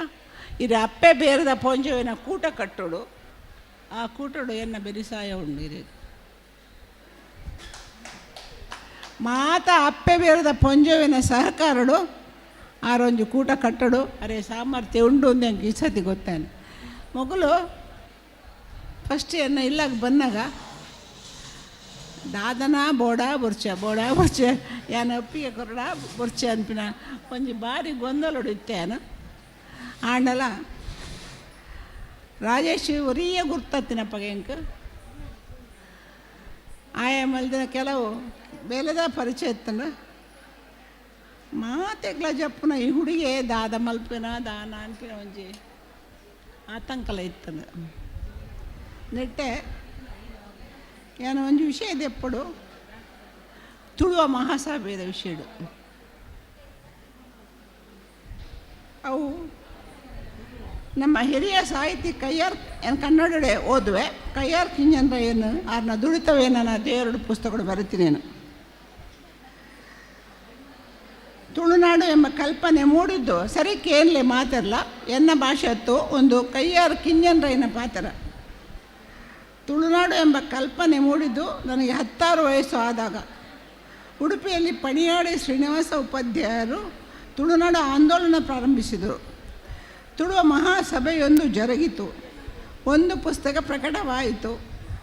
ಇದು ಅಪ್ಪೆ ಬೇರದ ಪೊಂಜೆವಿನ ಕೂಟ ಕಟ್ಟೋಡು ಆ ಕೂಟಡು ಎನ್ನ ಬೆರಿಸಾಯ ಉಂಡು ಇರು ಮಾತ ಅಪ್ಪೆ ಬೇರದ ಪೊಂಜೆವಿನ ಸಹಕಾರಡು ಆರೊಂಜಿ ಕೂಟ ಕಟ್ಟಡು ಅರೆ ಸಾಮರ್ಥ್ಯ ಉಂಡು ಅಂದು ಎಂಕ್ ಈ ಸತಿ ಗೊತ್ತಾನೆ. ಮೊಗಲು ಫಸ್ಟ್ ಎನ್ನ ಇಲ್ಲಾಗ ಬಂದಾಗ ದಾದನ ಬೋಡ ಬೊರ್ಚೆ ಬೋಡ ಬೊರ್ಚೆ ಯಾನ ಅಪ್ಪಿಗೆ ಕೊರಡ ಬೊರ್ಚೆ ಅನ್ಪಿನ ಒಂಜಿ ಬಾರಿ ಗೊಂದಲಡು ಇತ್ತೆ ಯಾನು ಆಂಡಲ ರಾಜೇಶ್ ಒರಿಯ ಗುರ್ತತ್ತಿನಪ್ಪ ಎಂಕ್ ಆಯ ಮಲ್ದಿನ ಕೆಲವು ಬೇಲೆದ ಪರಿಚಯ ಇತ್ತಂಡ ಮಾತೆಗ್ಲ ಜಪ್ಪುನ ಈ ಹುಡುಗೆ ದಾದ ಮಲ್ಪಿನ ದಾನ ಅನ್ಪಿನ ಒಂಜಿ ಆತಂಕಲ ಇತ್ತಂಡ ನೆಟ್ಟೆ ಯಾನು ಒಂಜಿ ವಿಷಯ ದೆಪ್ಪಡು ತುಳುವ ಮಹಾಸಭೆಯ ವಿಷಯಡು ಅವು ನಮ್ಮ ಹಿರಿಯ ಸಾಹಿತಿ ಕೈಯಾರ್ ಏನು ಕನ್ನಡಡೆ ಓದುವೆ ಕೈಯಾರ್ ಕಿಂಜನ್ರ ಏನು ಆರ್ನ ದುಡಿತವೇನ ದೇವರುಡು ಪುಸ್ತಕಗಳು ಬರಿತೀನಿ. ತುಳುನಾಡು ಎಂಬ ಕಲ್ಪನೆ ಮೂಡಿದ್ದು ಸರಿ ಕೇನ್ಲೆ ಮಾತಿರಲ್ಲ ಎನ್ನ ಭಾಷೆತ್ತು ಒಂದು ಕೈಯಾರು ಕಿಂಜನ್ರೈನ ಪಾತ್ರ. ತುಳುನಾಡು ಎಂಬ ಕಲ್ಪನೆ ಮೂಡಿದ್ದು ನನಗೆ 16 ವಯಸ್ಸು ಆದಾಗ. ಉಡುಪಿಯಲ್ಲಿ ಪಣಿಯಾಡಿ ಶ್ರೀನಿವಾಸ ಉಪಾಧ್ಯಾಯರು ತುಳುನಾಡು ಆಂದೋಲನ ಪ್ರಾರಂಭಿಸಿದರು. ತುಳುವ ಮಹಾಸಭೆಯೊಂದು ಜರುಗಿತು. ಒಂದು ಪುಸ್ತಕ ಪ್ರಕಟವಾಯಿತು.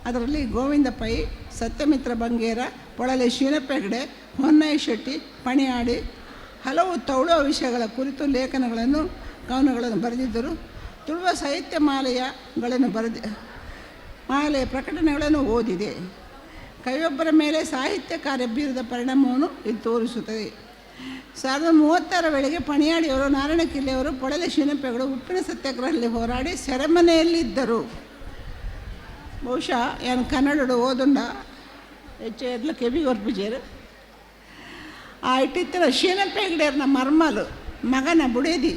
ಅದರಲ್ಲಿ ಗೋವಿಂದ ಪೈ, ಸತ್ಯಮಿತ್ರ ಬಂಗೇರ, ಪೊಳಲೆ ಶೀನಪ್ಪೆಗಡೆ, ಹೊನ್ನಯ್ಯ ಶೆಟ್ಟಿ, ಪಣಿಯಾಡಿ ಹಲವು ತೌಳುವ ವಿಷಯಗಳ ಕುರಿತು ಲೇಖನಗಳನ್ನು, ಕವನಗಳನ್ನು ಬರೆದಿದ್ದರು. ತುಳುವ ಸಾಹಿತ್ಯ ಮಾಲೆಯಗಳನ್ನು ಮಾಲೆಯ ಪ್ರಕಟಣೆಗಳನ್ನು ಓದಿದೆ. ಕವಿಯೊಬ್ಬರ ಮೇಲೆ ಸಾಹಿತ್ಯ ಕಾರ್ಯ ಬೀರಿದ ಪರಿಣಾಮವನ್ನು ಇದು ತೋರಿಸುತ್ತದೆ. 1936 ವೇಳೆಗೆ ಪಣಿಯಾಡಿಯವರು, ನಾರಾಯಣ ಕಿಲ್ಲೆಯವರು, ಪೊಳಲೆ ಶೀನಪ್ಪೆಗಳು ಉಪ್ಪಿನ ಸತ್ಯಾಗ್ರಹದಲ್ಲಿ ಹೋರಾಡಿ ಸೆರೆಮನೆಯಲ್ಲಿದ್ದರು. ಬಹುಶಃ ಏನು ಕನ್ನಡ ಓದುಂಡ ಹೆಚ್ಚು ಎಡ್ಲ ಕೆವಿ ಒರ್ಪಿಜೇರು ಆ ಇಟ್ಟಿತ್ತಿನ ಶೀನಪ್ಪೆಗಡೆಯರ್ನ ಮರ್ಮಲು ಮಗನ ಬುಡೇದಿ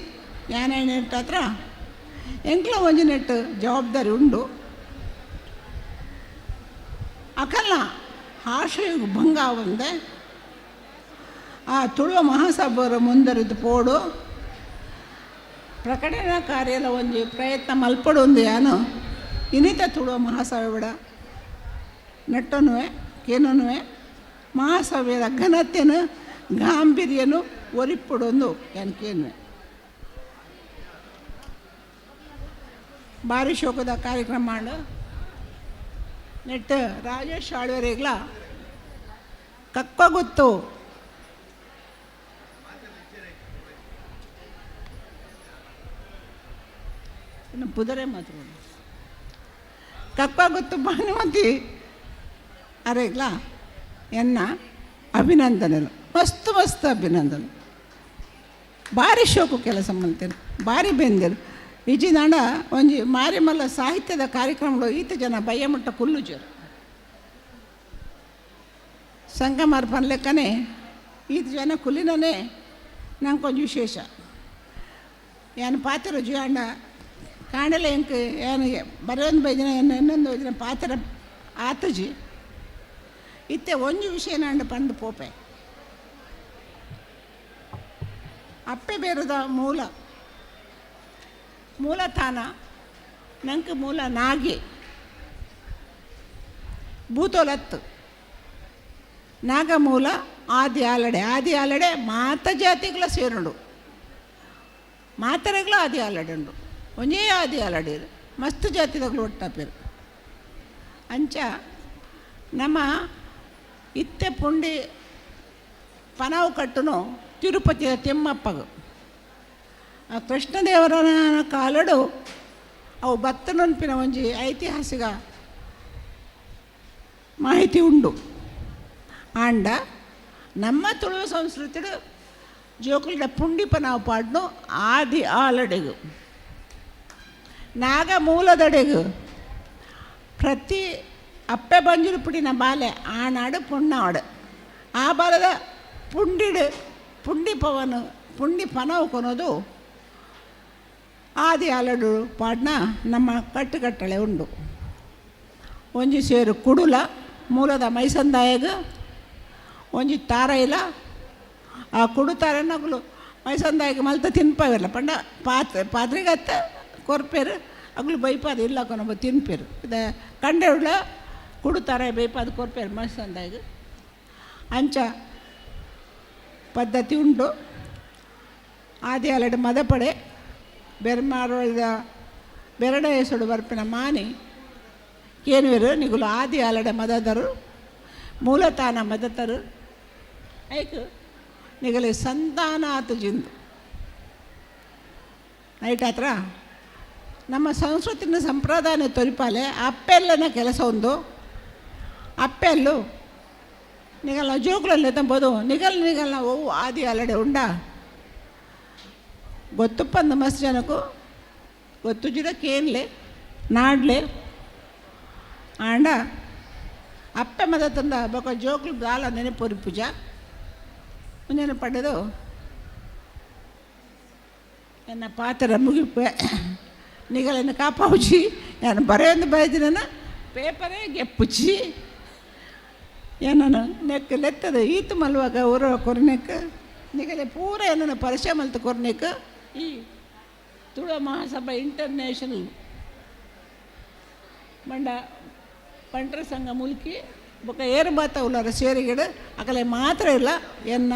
ಯಾನೇನೆಟ್ಟ ಹತ್ರ ಎಂಕ್ಲ ಒಂಜಿ ನೆಟ್ಟು ಜವಾಬ್ದಾರಿ ಉಂಡು. ಅಕಲ್ನ ಆಶಯಕ್ಕೆ ಭಂಗ ಆವಂದೆ ಆ ತುಳುವ ಮಹಾಸಭೆಯವರ ಮುಂದರಿದು ಪೋಡು ಪ್ರಕಟಣಾ ಕಾರ್ಯಲ ಒಂಜಿ ಪ್ರಯತ್ನ ಮಲ್ಪಡು ಒಂದು ಯಾನು ಇನ್ನಿತ ತುಳುವ ಮಹಾಸಭೆ ಬಿಡ ನಟ್ಟನುವೆ ಕೇನನುವೆ ಮಹಾಸಭೆಯ ಘನತೆನು ಗಾಂಭೀರ್ಯನು ಒರಿಪಡೊಂದು ಯಾನು ಕೇನುವೆ. ಭಾರಿ ಶೋಕದ ಕಾರ್ಯಕ್ರಮ ನೆಟ್ ರಾಜೇಶ್ ಆಳ್ವರೆಗ್ಲ ಕಕ್ಕ ಗೊತ್ತು. ಇನ್ನು ಪುದರೆ ಮಾತ್ರ ಕಕ್ಕ ಗೊತ್ತು ಭಾನುಮತಿ ಅರೆಗ್ಲ ಎನ್ನ ಅಭಿನಂದನೆಗಳು, ಮಸ್ತ್ ಮಸ್ತ್ ಅಭಿನಂದನೆ. ಭಾರಿ ಶೋಕು ಕೆಲಸ ಮಾಡ್ತೇನೆ, ಭಾರಿ ಬೆಂದರು. ವಿಜಿನಾಡ ಒಂಜಿ ಮಾರಿಮಲ್ಲ ಸಾಹಿತ್ಯದ ಕಾರ್ಯಕ್ರಮಗಳು ಈತ ಜನ ಬಯ್ಯಮಟ್ಟ ಕುಲ್ಲುಜರು ಸಂಗಮಾರ್ಪನ್ ಲೆಕ್ಕನೆ ಈತ ಜನ ಕುಲ್ಲಿನನೇ ನಂಗೊಂಜಿ ವಿಶೇಷ. ಏನು ಪಾತ್ರ ಜೀವಣ್ಣ ಕಾಣಲೆ ಎಂಕ್ ಏನು ಬರೆಯೊಂದು ಬೈದಿನ ಇನ್ನೊಂದು ಬೈದಿನ ಪಾತ್ರ ಆತಜಿ ಇತ್ತೆ ಒಂಜಿ ವಿಷಯ ನಾಂಡ ಪಂದು ಪೋಪೆ. ಅಪ್ಪೆ ಬೇರದ ಮೂಲ ಮೂಲತಾನ ನಂಗೆ ಮೂಲ ನಾಗಿ ಭೂತೋಲತ್ತು ನಾಗಮೂಲ ಆದಿ ಆಲಡೆ. ಆದಿ ಆಲಡೆ ಮಾತ ಜಾತಿಗಳ ಸೇರುಂಡು, ಮಾತರೆಗಳ ಆದಿ ಆಲಡೆ ಉಂಡು, ಒಂಜೇ ಆದಿ ಆಲಡೆ ಮಸ್ತ್ ಜಾತಿದಗಳು ಒಟ್ಟಾಪೇರು. ಅಂಚ ನಮ್ಮ ಇತ್ತೆ ಪುಂಡಿ ಪನವು ಕಟ್ಟುನು ತಿರುಪತಿಯ ತಿಮ್ಮಪ್ಪಗು ಆ ಕೃಷ್ಣದೇವರ ಕಾಲಡು ಅವು ಬತ್ತನೊನ್ಪಿನ ಒಂಜಿ ಐತಿಹಾಸಿಕ ಮಾಹಿತಿ ಉಂಡು. ಆಂಡ ನಮ್ಮ ತುಳುವ ಸಂಸ್ಕೃತಿಡು ಜೋಕುಲ್ಡ ಪುಂಡಿಪ ನಾವು ಪಾಡ್ನು ಆದಿ ಆಲಡೆಗು ನಾಗ ಮೂಲದಡೆಗು ಪ್ರತಿ ಅಪ್ಪೆ ಬಂಜಿರು ಪುಡಿನ ಬಾಲೆ ಆನಾಡು ಪುಣ್ಣಾಡು ಆ ಬಾಲದ ಪುಂಡಿಡು ಪುಂಡಿ ಪವನು ಪುಂಡಿ ಪನವು ಕೊನೋದು ಆದಿ ಆಲಡು ಪಾಡ್ನ ನಮ್ಮ ಕಟ್ಟುಕಟ್ಟಳೆ ಉಂಡು. ಒಂಜಿ ಸೇರು ಕುಡುಲ ಮೂಲದ ಮೈಸಂದಾಯಗ ಒಂಜಿ ತಾರೈಲ ಆ ಕುಡು ತಾರನಗುಲು ಮೈಸಂದಾಯಗ ಮಲ್ತ ತಿನ್ಪವಿಲ್ಲ ಪಂಡ ಪಾತ್ರೆ ಪಾತ್ರೆಗತ್ತ ಕೊರ್ಪೇರು ಅಗ್ಲು ಬೈಪಾದ ಇಲ್ಲ ಕೊನೊಬ್ಬ ತಿನ್ಪೇರು ಇದ ಕಂಡೆವುಳ್ಳ ಕುಡು ತಾರ ಬೈಪಾದ ಕೊರ್ಪೇರು ಮೈಸಂದಾಯಗ ಅಂಚ ಪದ್ಧತಿ ಉಂಟು. ಆದಿ ಆಲಡು ಮದಪಡೆ ಬೆರ್ಮಾರೋದ ಬೆರಡ ಹೆಸರು ಬರ್ಪಿನ ಮಾನಿ ಕೇನುವೆರು ನಿಗುಲು ಆದಿ ಆಲಡೆ ಮದದರು ಮೂಲತಾನ ಮದತರು ಐಕು ನಿಗಲಿ ಸಂತಾನ ಆತು ಜಿಂದು ನೈಟ್ ಹತ್ರ ನಮ್ಮ ಸಂಸ್ಕೃತಿನ ಸಂಪ್ರದಾಯನ ತೊರಿಪಾಲೆ ಅಪ್ಪೆಲ್ಲನ ಕೆಲಸ ಒಂದು ಅಪ್ಪೆಲ್ಲು ನಿಗಲ್ಲ ಜೋಕುಲಲ್ಲಿ ತಂಬೋದು ನಿಗಲ್ ನಿಗಲ್ನ ಓವು ಆದಿ ಆಲಡೆ ಉಂಡ ಗೊತ್ತುಪ್ಪಂದ ಮಸ್ತ್ ಜನಕ್ಕೂ ಗೊತ್ತು ಜಿಡ ಕೇನ್ಲೆ ನಾಡ್ಲೆ ಆಂಡ ಅಪ್ಪೆ ಮದ ತಂದ ಬೊಕ ಜೋಕುಲು ದಾಲ ನೆನಪೊರಿ ಪೂಜಾ ಮುಂಜಾನೆ ಪಡೆದು ಎನ್ನ ಪಾತ್ರ ಮುಗಿಪೆ ನಿಗಲನ್ನು ಕಾಪಾವುಚಿ ನಾನು ಬರೆಯೊಂದು ಬರೆದಿನ ಪೇಪರೇ ಗೆಪ್ಪುಚಿ ಏನನು ನೆಕ್ ಲೆತ್ತದ ಈತು ಮಲ್ವಾಗ ಊರ ಕೊರನೆಕ್ ನಿಗಲೆ ಪೂರ ಏನನ್ನ ಪರಿಚಯ ಮಲ್ತು ಕೊರ್ನಿಕ್ ಈ ತುಳು ಮಹಾಸಭಾ ಇಂಟರ್ನ್ಯಾಷನಲ್ ಮಂಡ ಬಂಟರ ಸಂಘ ಮುಲ್ಕಿ ಬೊಕ್ಕ ಏರು ಬಾತ ಉಳ್ಳಾರ ಸೇರಿಗಿಡ ಅಕಲೆ ಮಾತ್ರ ಇಲ್ಲ ಎನ್ನ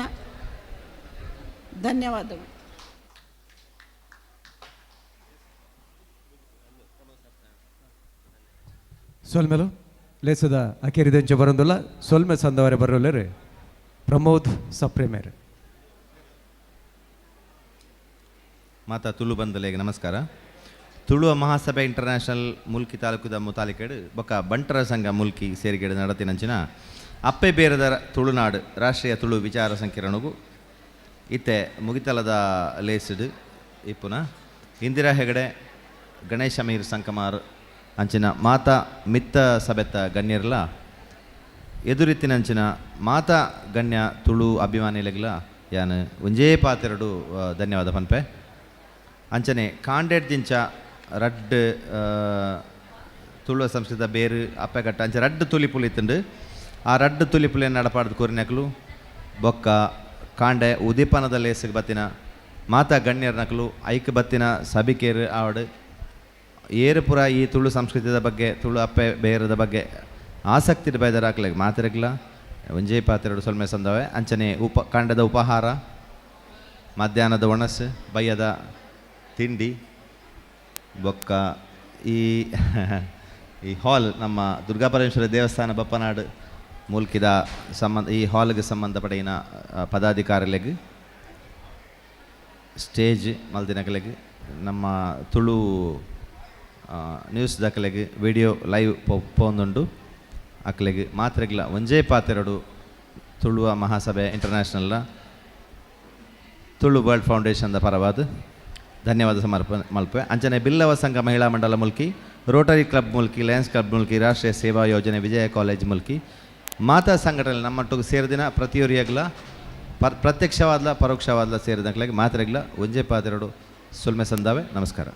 ಧನ್ಯವಾದಗಳು. ಸೊಲ್ಮೆಲು ಲೇಸದ ಅಕೇರಿದಂಚೆ ಬರೋದಿಲ್ಲ ಸೊಲ್ಮೆ ಸಂದವರೆ ಬರೋಲ್ಲರೆ ಪ್ರಮೋದ್ ಸಪ್ರೇಮೇರ್. ಮಾತಾ ತುಳು ಬಂದಲೆಗೆ ನಮಸ್ಕಾರ. ತುಳುವ ಮಹಾಸಭೆ ಇಂಟರ್ನ್ಯಾಷನಲ್ ಮುಲ್ಕಿ ತಾಲೂಕುದ ಮುತಾಲಿಕೆಡು ಬೊಕ್ಕ ಬಂಟರ ಸಂಘ ಮುಲ್ಕಿ ಸೇರಿಗೆಡು ನಡತಿನಂಚಿನ ಅಪ್ಪೆ ಬೇರದ ತುಳುನಾಡು ರಾಷ್ಟ್ರೀಯ ತುಳು ವಿಚಾರ ಸಂಕಿರಣಗು ಇತ್ತೆ ಮುಗಿತಲದ ಲೇಸಿಡು ಇಪ್ಪುನ ಇಂದಿರಾ ಹೆಗಡೆ ಗಣೇಶ ಮೀರ್ ಸಂಕಮಾರ್ ಅಂಚಿನ ಮಾತಾ ಮಿತ್ತ ಸಭೆತ ಗಣ್ಯರ್ಲ ಎದುರಿತ್ತಿನಂಚಿನ ಮಾತಾ ಗಣ್ಯ ತುಳು ಅಭಿಮಾನಿಲೆಗ್ಲ ಯಾನ್ ಒಂಜೇ ಪಾತೆರಡು ಧನ್ಯವಾದ ಪನ್ಪೆ. ಅಂಚನೆ ಕಾಂಡೇಡ್ ದಿಂಚ ರಡ್ಡ್ ತುಳುವ ಸಂಸ್ಕೃತ ಬೇರು ಅಪ್ಪೆಕಟ್ಟ ಅಂಚೆ ರಡ್ಡ್ ತುಲಿಪುಲಿ ಇತ್ತುಂಡು. ಆ ರಡ್ಡ್ ತುಲಿಪುಲಿಯನ್ನು ನಡಪಾಡ್ದು ಕೋರಿನಕಲು ಬೊಕ್ಕ ಕಾಂಡೆ ಉದೀಪನದ ಲೇಸಿಗೆ ಬತ್ತಿನ ಮಾತಾ ಗಣ್ಯರ್ನಕಲು ಐಕ್ ಬತ್ತಿನ ಸಭಿಕೇರು ಆವಡು ಏರುಪುರ ಈ ತುಳು ಸಂಸ್ಕೃತಿದ ಬಗ್ಗೆ ತುಳು ಅಪ್ಪೆ ಬೇರದ ಬಗ್ಗೆ ಆಸಕ್ತಿ ಬೈದರಾಕ್ಲೆಗ್ ಮಾತಿರಗ್ಲ ಒಂಜೇ ಪಾತ್ರೆಡು ಸೊಲ್ಮೆ ಸಂದವೆ. ಅಂಚನೆ ಉಪ ಕಾಂಡದ ಉಪಹಾರ ಮಧ್ಯಾಹ್ನದ ಒಣಸು ಬಯ್ಯದ ತಿಂಡಿ ಬೊಕ್ಕ ಈ ಈ ಹಾಲ್ ನಮ್ಮ ದುರ್ಗಾಪರಮೇಶ್ವರ ದೇವಸ್ಥಾನ ಬಪ್ಪನಾಡು ಮೂಲ್ಕಿದ ಸಂಬಂಧ ಈ ಹಾಲ್ಗೆ ಸಂಬಂಧಪಡಿನ ಪದಾಧಿಕಾರಿಲೆಗ್ ಸ್ಟೇಜ್ ಮಲ್ದಿನಕಲೆಗ್ ನಮ್ಮ ತುಳು ನ್ಯೂಸ್ ದಾಖಲೆಗೆ ವಿಡಿಯೋ ಲೈವ್ ಪೋಂದುಂಡು ಅಕ್ಲೆಗ್ ಮಾತ್ರೆಗ್ಲ ಒಂಜೇ ಪಾತೆರಡು ತುಳುವ ಮಹಾಸಭೆ ಇಂಟರ್ನ್ಯಾಷನಲ್ನ ತುಳು ವರ್ಲ್ಡ್ ಫೌಂಡೇಶನ್ದ ಪರವಾದ ಧನ್ಯವಾದ ಸಮರ್ಪಣೆ ಮಲ್ಪೆ. ಅಂಚನೆ Billava Sangha Mahila Mandala Mulki, Rotary Club Mulki, Lions Club Mulki, Rashtriya Seva Yojane Vijaya college Mulki ಮಾತಾ ಸಂಘಟನೆ ನಮ್ಮೊಟ್ಟಿಗೆ ಸೇರಿದಿನ ಪ್ರತಿಯೊರಿಯಗ್ಲ ಪ್ರತ್ಯಕ್ಷವಾದ್ಲ ಪರೋಕ್ಷವಾದ್ಲ ಸೇರಿದಕ್ಲಾಗಿ ಮಾತ್ರೆಗ್ಲ ಒಂಜೇ ಪಾತೆರಡು ಸುಲ್ಮೆ ಸಂದಾವೆ. ನಮಸ್ಕಾರ.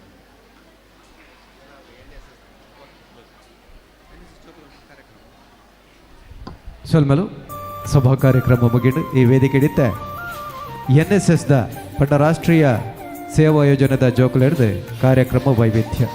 ಸೊಲ್ಮಲು ಸಭಾ ಕಾರ್ಯಕ್ರಮ ಮುಗಿದು ಈ ವೇದಿಕೆ ಹಿಡಿತ ಎನ್ ಎಸ್ ಎಸ್ the ಪಂಡ ರಾಷ್ಟ್ರೀಯ ಸೇವಾ ಯೋಜನೆದ ಜೋಕುಲೆಡ್ದು ಕಾರ್ಯಕ್ರಮ ವೈವಿಧ್ಯ.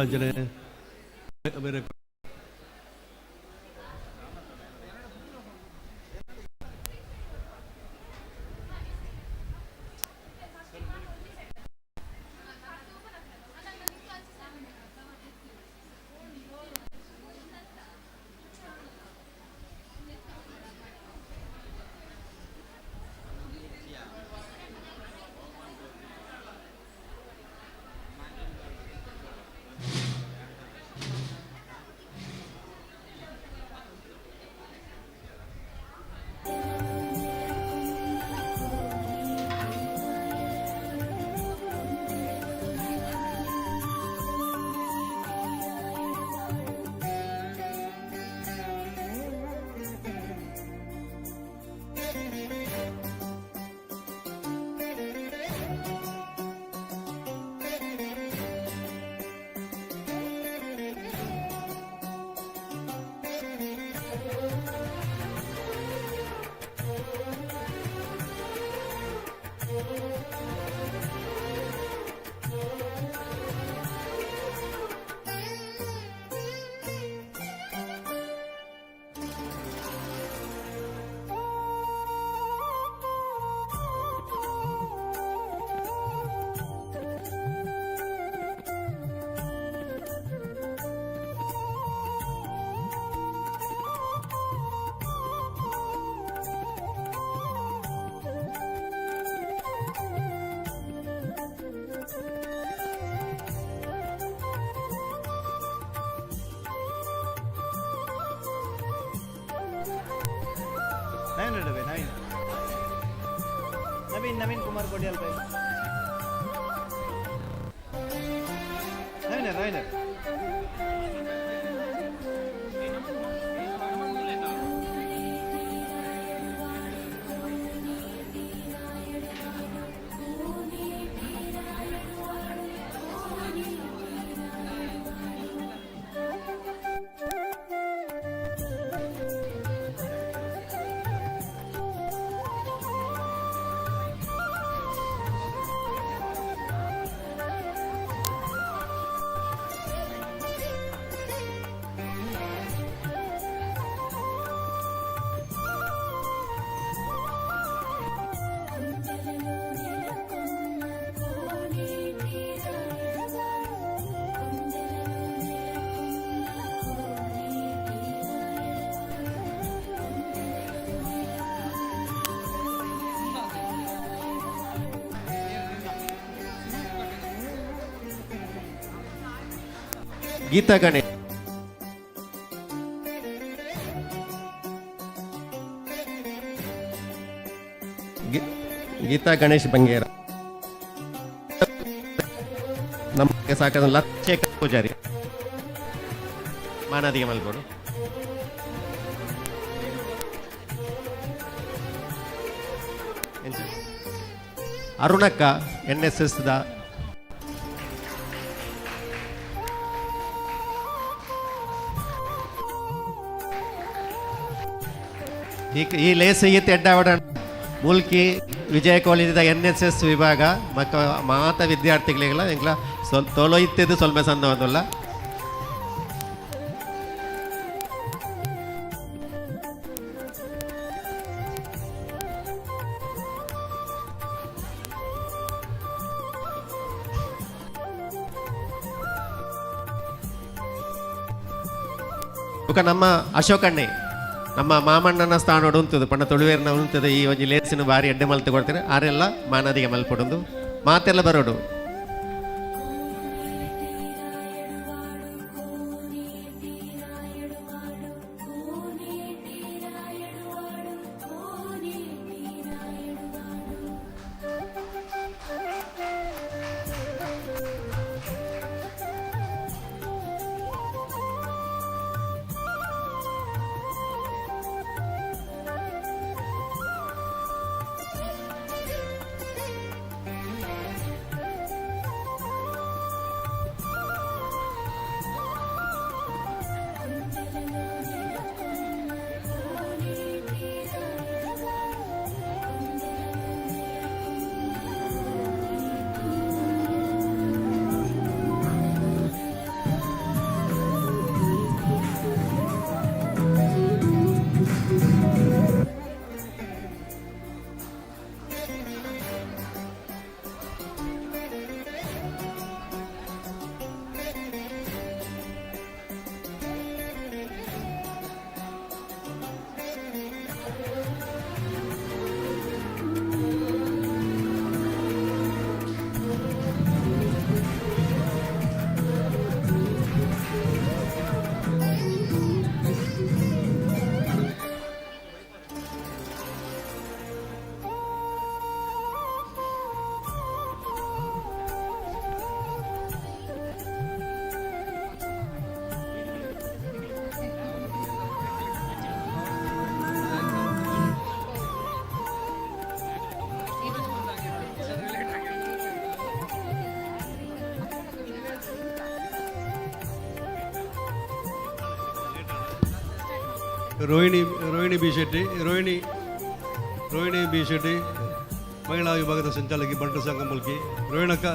ಅಂಚನೆ ಬೇರೆ ನವೀನ್ ನಡುವೆ ನವೀನ್ ನವೀನ್ ನವೀನ್ ಕುಮಾರ್ ಕೊಡಿಯಲ್ ಬೈ ನವೀನ್ ನವೀನ್. ಗೀತಾ ಗಣೇಶ್. ಗೀತಾ ಗಣೇಶ್ ಬಂಗೇರ. ನಮ್ಮ ಸಾಕಾದ ಲಕ್ಷೇಖರ್ ಪೂಜಾರಿ ಮಾನಾದಿಗೆ ಮಲ್ಕೋಡು. ಅರುಣಕ್ಕ ಎನ್ ಎಸ್ ಎಸ್ the ಈ ಲೇಸ್ ಈತ ಎಡ್ಡಾವಡ ಮೂಲ್ಕಿ ವಿಜಯ ಕಾಲೇಜಿದ ಎನ್ ಎಸ್ ಎಸ್ ವಿಭಾಗ ಮಕ್ಕ ಮಾತ ವಿದ್ಯಾರ್ಥಿಗಳಿಗೆಲ್ಲ ಎಂಕ್ಲ ಸ್ವಲ್ ತೋಲೋ ಇತ್ತಿದ್ದು ಸ್ವಲ್ಪ ಸಂದವಲ್ಲ. ಬೊಕ ನಮ್ಮ ಅಶೋಕಣ್ಣೆ ನಮ್ಮ ಮಾಮಣ್ಣನ ಸ್ಥಾನ ಉಂತದು ಪಂಡ ತುಳುವೇರ್ನ ಉಂತದ ಈ ಒಂಜಿ ಲೇಸಿನ ಬಾರಿ ಎಡ್ಡೆ ಮಲ್ತು ಕೊಡ್ತಾರೆ. ಆರೆಲ್ಲ ಮಾನದಿಗೆ ಮಲ್ಪೊಡೊಂದು ಮಾತೆಲ್ಲ ಬರೋಡು. ರೋಹಿಣಿ ರೋಹಿಣಿ ಬಿ ಶೆಟ್ಟಿ, ರೋಹಿಣಿ ರೋಹಿಣಿ ಬಿ ಶೆಟ್ಟಿ ಮಹಿಳಾ ವಿಭಾಗದ ಸಂಚಾಲಕಿ ಬಂಟರ ಸಂಘ ಮುಲ್ಕಿ. ರೋಹಿಣಕ್ಕ.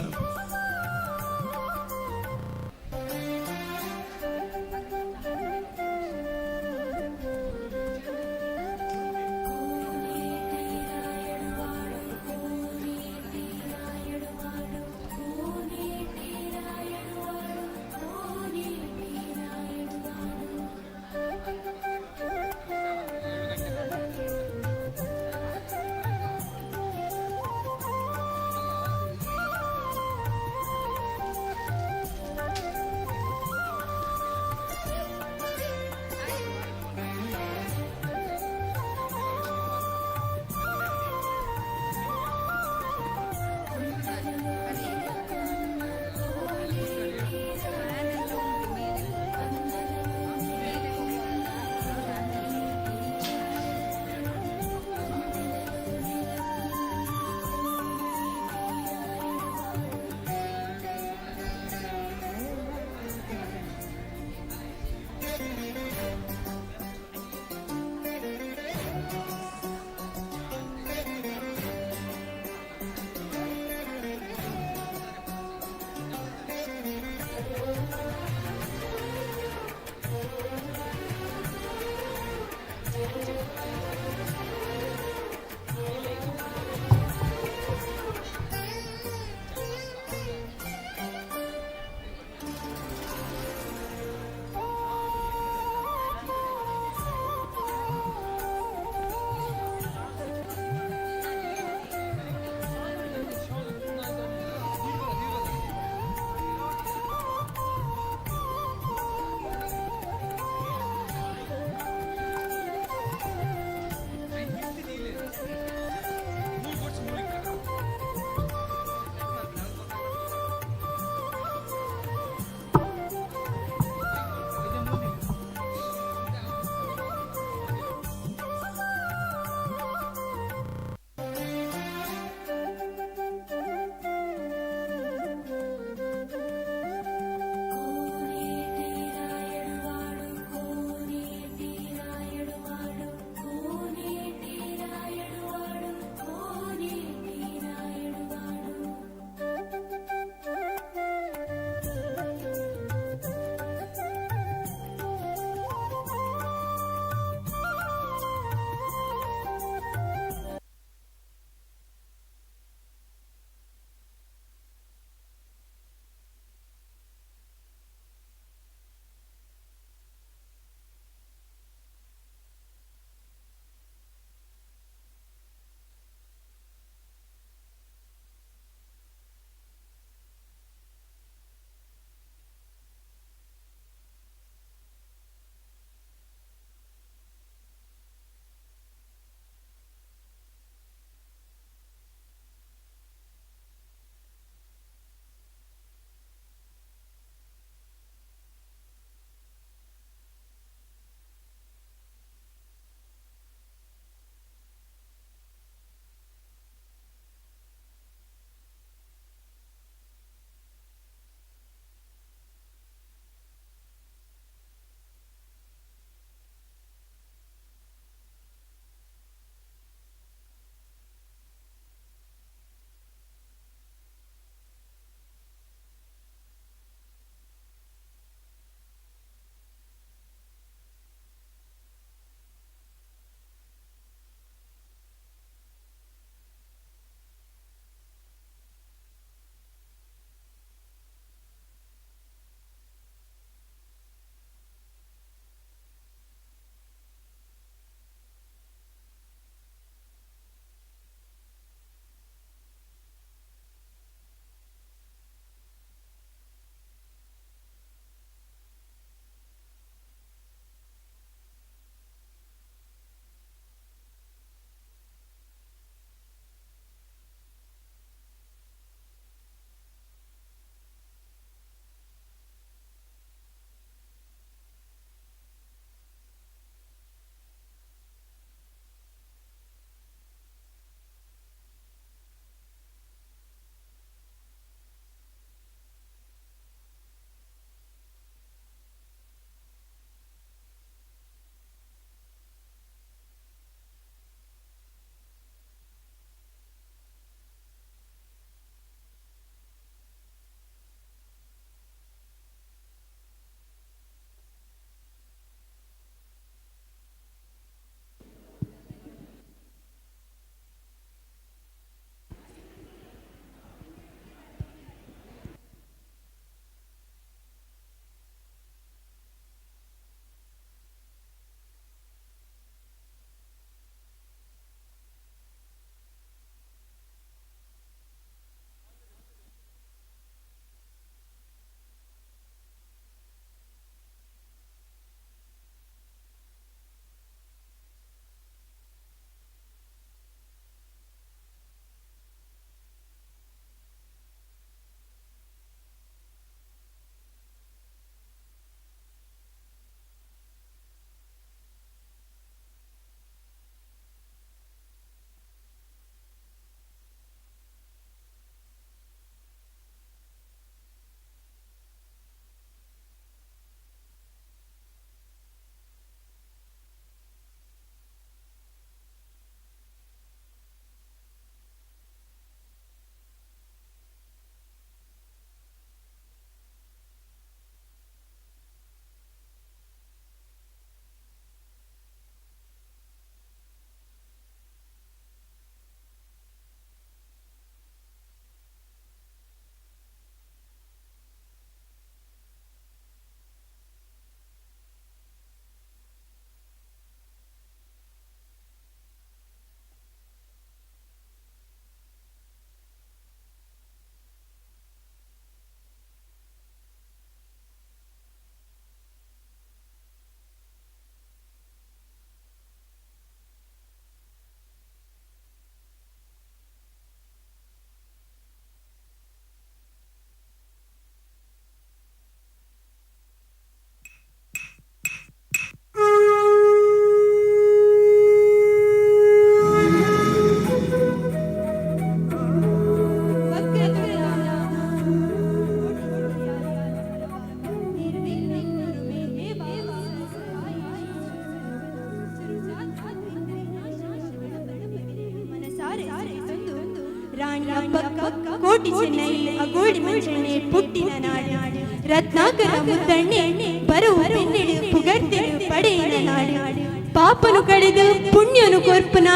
ರಾಣಿ ಅಬ್ಬಕ್ಕ, ಕೋಟಿ ಚೆನ್ನೈ, ಅಗೋಡಿ ಮಂಜಣ್ಣೆ ಪುಟ್ಟಿನ ನಾಡು. ರತ್ನಾಕರ ಮುದ್ದಣ್ಣೆ ಬರವು ಬೆನ್ನಿಡು ಪುಗರ್ತಿರು ಪಡೆಯಿನ ನಾಡು. ಪಾಪನು ಕಳೆದು ಪುಣ್ಯನು ಕೊರ್ಪುನ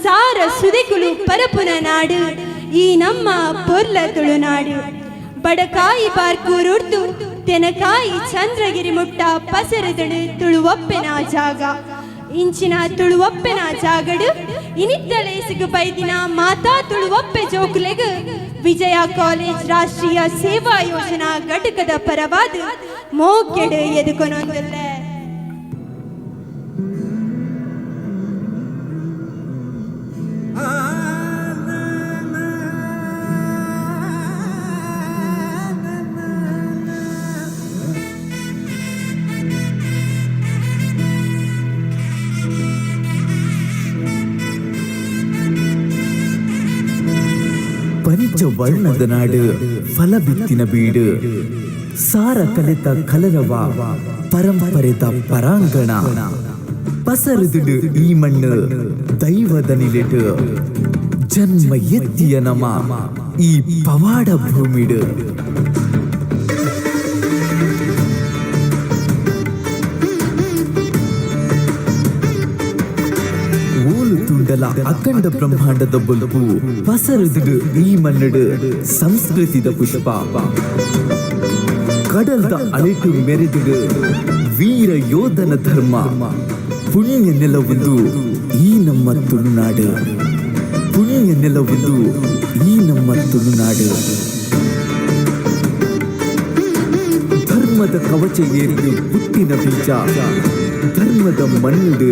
ಸಾರ ಸುದೆಕುಲು ಪರಪುನ ನಾಡು ಈ ನಮ್ಮ ಪೊರ್ಲ ತುಳುನಾಡು. ಬಡಕಾಯಿ ಬಾರ್ಕೂರುರ್ದು ತೆನಕಾಯಿ ಚಂದ್ರಗಿರಿ ಮುಟ್ಟ ಪಸರದಡು ತುಳುವಪ್ಪೆನ ಜಾಗ. ಇಂಚಿನ ತುಳುವಪ್ಪೆನ ಜಾಗಡು ಇನಿತ್ತಲೇಸಿಗು ಬೈದಿನ ಮಾತಾ ತುಳುವಪ್ಪೆ ಜೋಕುಲೆಗು ವಿಜಯ ಕಾಲೇಜ್ ರಾಷ್ಟ್ರೀಯ ಸೇವಾ ಯೋಜನಾ ಘಟಕದ ಪರವಾದ ಮೋಕೆಡು ಎದುಕೊನೊಂದುಲ್ಲ. ಪಂಚವರ್ಣದ ನಾಡು ಫಲಬಿತ್ತಿನ ಬೀಡು ಸಾರ ಕಲಿತ ಕಲರವ ಪರಂಪರೆದ ಪರಾಂಗಣ ಪಸರದುಡು ಈ ಮಣ್ಣು ದೈವದ ನಿಲೆಟು ಜನ್ಮ ಎತ್ತಿಯ ನಮ ಈ ಪವಾಡ ಭೂಮಿಡು. ತುಂಡಲ ಅಖಂಡ ಬ್ರಹ್ಮಾಂಡದ ಬೊಲ್ಪು ಪಸರದುಡು ಈ ಮಣ್ಣುಡು ಸಂಸ್ಕೃತಿದ ಪುಷ್ಪ ಕಡಲ್ದ ಅಳಿಟು ಮೆರೆದುಡು ವೀರ ಯೋಧನ ಧರ್ಮ ಪುಣ್ಯ ನೆಲವೊಂದು ಈ ನಮ್ಮ ತುಳುನಾಡು ಪುಣ್ಯ ನೆಲವೊಂದು ಈ ನಮ್ಮ ತುಳುನಾಡು. ಧರ್ಮದ ಕವಚ ಏರಿದು ಹುಟ್ಟಿನ ಬೀಜ ಧರ್ಮದ ಮಣ್ಣುಡು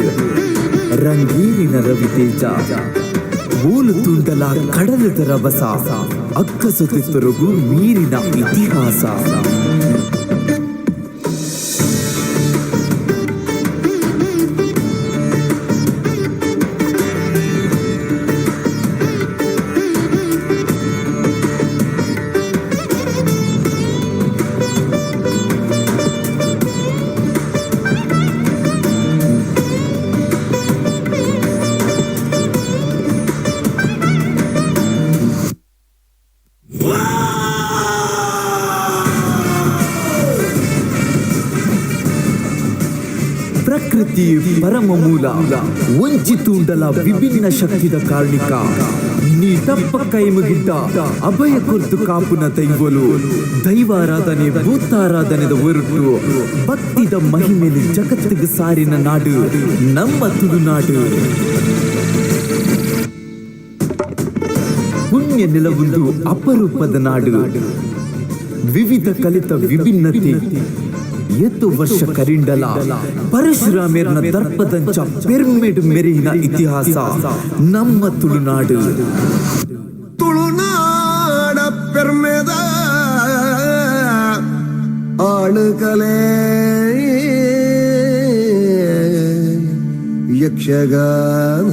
ರಂಗೇರಿನ ರವಿತೇಜ ಓಲು ತುಂಡಲ ಕಡಲದ ರಭಸ ಅಕ್ಕಸುತ್ತಿತ್ತೊರಗು ಮೀರಿನ ಇತಿಹಾಸ. ಪ್ರಕೃತಿ ಪರಮ ಮೂಲ ವಂಚಿತುಂಡಲ ವಿಭಿನ್ನ ಶಕ್ತಿದ ಕಾರಣಿಕ ನೀ ತಪ್ಪ ಕೈಮುಗಿದ್ದ ಅಭಯ ಕೊರ್ತು ಕಾಪುನ ದೈವಲು ದೈವಾರಾಧನೆ ಭೂತಾರಾಧನೆದ ಹೊರಟು ಭಕ್ತಿದ ಮಹಿಮೆಲಿ ಜಗತ್ತಿಗೆ ಸಾರಿನ ನಾಡು ನಮ್ಮ ತುಳುನಾಡು. ಪುಣ್ಯ ನೆಲವೊಂದು ಅಪರೂಪದ ನಾಡು ವಿವಿಧ ಕಲಿತ ವಿಭಿನ್ನತೆ ಎತ್ತು ವರ್ಷ ಕರಿಂಡಲ ಪರಶುರಾಮೇರ್ನ ದರ್ಪದಂಚ ಪೆರ್ಮೆಡು ಮೆರೆಯಿನ ಇತಿಹಾಸ ನಮ್ಮ ತುಳುನಾಡು. ತುಳುನಾಡ ಪೆರ್ಮೆದ ಆಳುಕಲೆ ಯಕ್ಷಗಾನ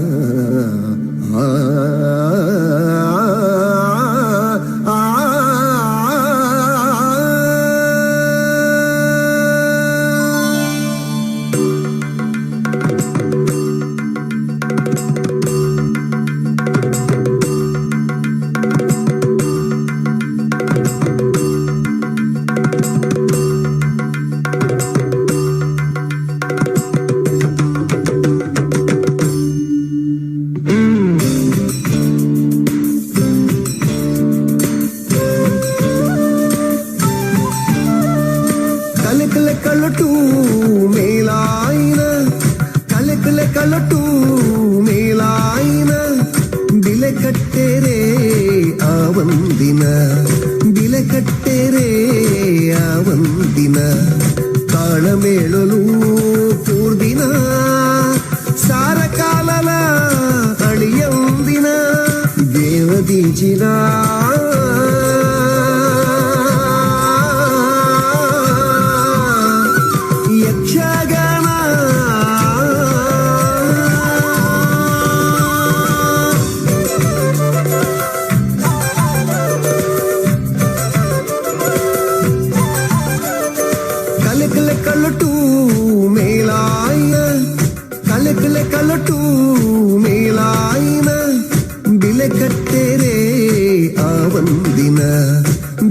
ಆವಂದಿನ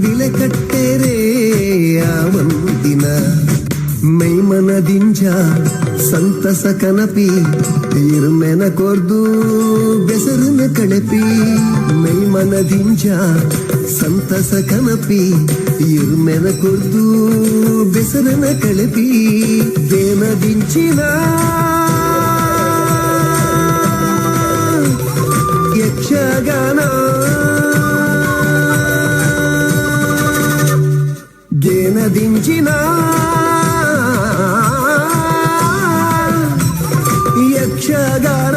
ಬಿಲೆ ಕಟ್ಟೆರೆ ಆವಂದಿನ ಮೈಮನ ದಿಂಜ ಸಂತಸ ಕನಪಿ ಇರ್ಮೆನ ಕೊರ್ದು ಬೆಸರನ ಕಳೆಪಿ ಮೈಮನ ದಿಂಜ ಸಂತಸ ಕನಪಿ ಇರ್ಮೆನ ಕೊರ್ದು ಬೆಸರನ ಕಳೆಪಿ ದೇನ ದಿಂಚಿನ ಯಕ್ಷಗಾನ ಗೇನ ದಿಂಚಿನ ಯಕ್ಷಗಾನ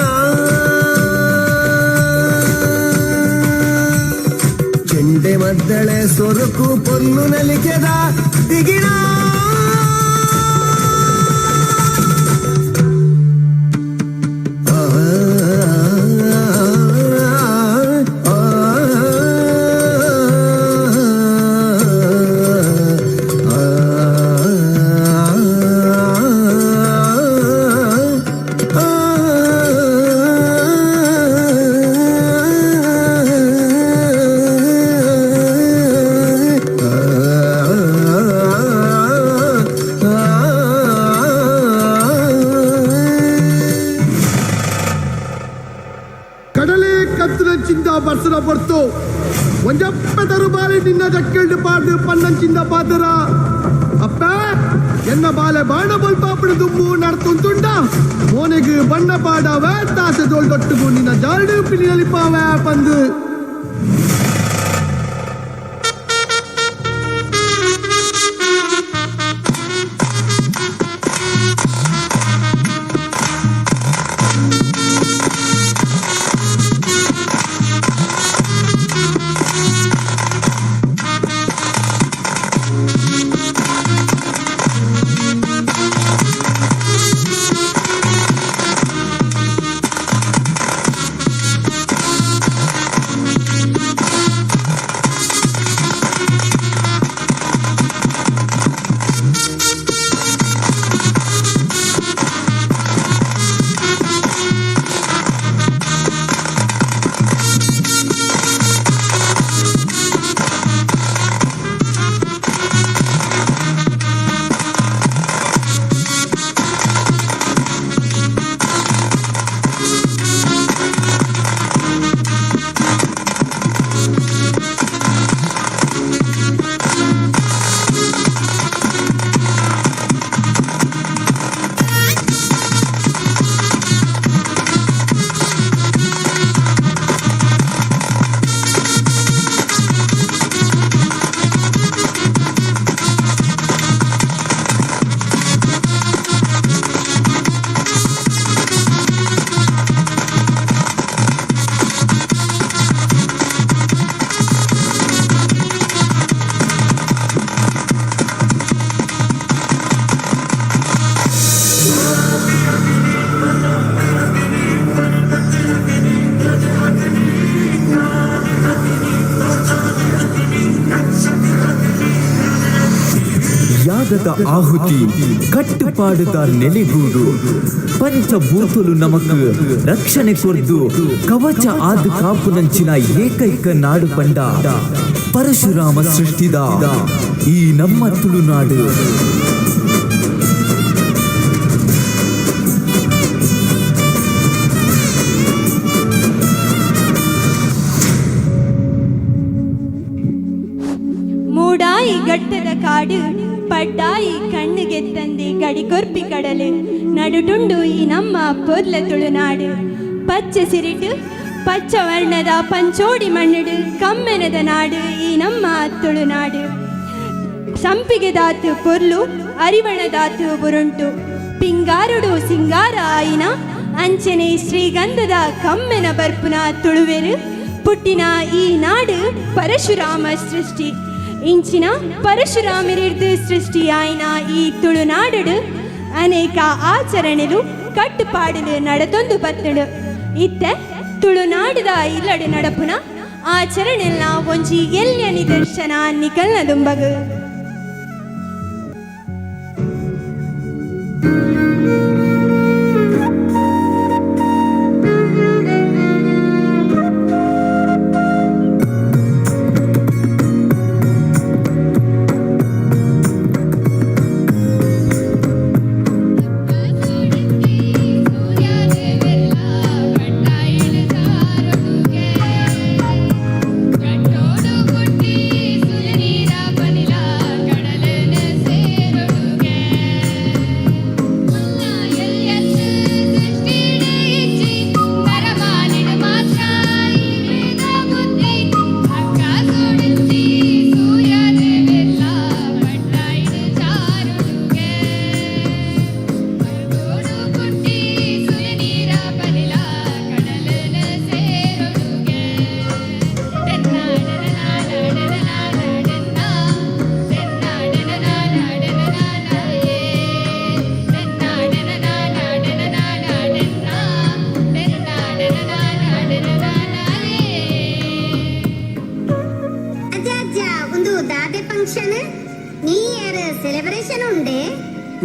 ಚೆಂಡೆ ಮದ್ದಳೆ ಸೊರಕು ಪೊನ್ನು ನಲಿಕೆದ ದಿಗಿಣ. ಕಡಲೆ ಕತ್ತಿನ ಚಿಂದ ಬರ್ಸನ ಬರ್ತು ಒಂಜಪ್ಪ ತರುಬಾಲೆ ನಿನ್ನ ಜಕ್ಕೆಲ್ಡು ಪಾಡ್ದು ಪನ್ನಂಚಿಂದ ಪಾದರ ಅಪ್ಪ ಎನ್ನ ಬಾಲೆ ಬಾಣ ಬೊಲ್ಪಾಪುಡು ದುಂಬು ನಡ್ತುಂಟುಂಡ ಮೋನೆಗ್ ಬಣ್ಣ ಪಾಡವ ತಾಸೆ ದೋಲ್ದೊಟ್ಟುಗು ನಿನ್ನ ಜಾರಡು ಪಿಲಿನಲಿಪಾವ ಪಂದು. ಯಾಗದ ಆಹುತಿ ಕಟ್ಟುಪಾಡದ ನೆಲೆಗೂಡು ಪಂಚಭೂತಲು ನಮಕ್ ರಕ್ಷಣೆ ಕೊರ್ದು ಕವಚ ಆದ ಕಾಪುನಂಚಿನ ಏಕೈಕ ನಾಡು ಪಂಡ ಪರಶುರಾಮ ಸೃಷ್ಟಿದ ಈ ನಮ್ಮ ತುಳುನಾಡು. ಮೂಡಾಯಿ ಗಟ್ಟದ ಕಾಡು ಪಡ್ಡಾಯಿ ಕಣ್ಣುಗೆತ್ತಂದಿ ಗಡಿಕೊರ್ಪಿ ಕಡಲು ನಡುಟುಂಡು ಈ ನಮ್ಮ ಪೊರ್ಲ ತುಳುನಾಡು. ಪಚ್ಚೆ ಸಿರಿಟು ಪಚ್ಚ ವರ್ಣದ ಪಂಚೋಡಿ ಮಣ್ಣುಡು ಕಮ್ಮೆನದ ನಾಡು ಈ ನಮ್ಮ ತುಳುನಾಡು. ಸಂಪಿಗೆ ದಾತು ಪೊರ್ಲು ಅರಿವಣ ದಾತು ಬುರುಂಟು ಪಿಂಗಾರುಡು ಸಿಂಗಾರ ಆಯಿನ ಅಂಚನೆ ಶ್ರೀಗಂಧದ ಕಮ್ಮೆನ ಬರ್ಪುನ ತುಳುವೆರು ಪುಟ್ಟಿನ ಈ ನಾಡು ಪರಶುರಾಮ ಸೃಷ್ಟಿ. ಇಂಚಿನ ಪರಶುರಾಮರಿರ್ದು ಸೃಷ್ಟಿಯಾಯಿನ ಈ ತುಳುನಾಡು ಅನೇಕ ಆಚರಣೆಲು ಕಟ್ಟುಪಾಡಲು ನಡತೊಂದು ಬತ್ತಳು. ಇತ್ತ ತುಳುನಾಡದ ಇಲ್ಲಡು ನಡಪುನ ಆಚರಣೆಲ್ಲ ಒಂಜಿ ಎಲ್ಯ ನಿದರ್ಶನ ನಿಕಲ್ನದುಂಬಗು.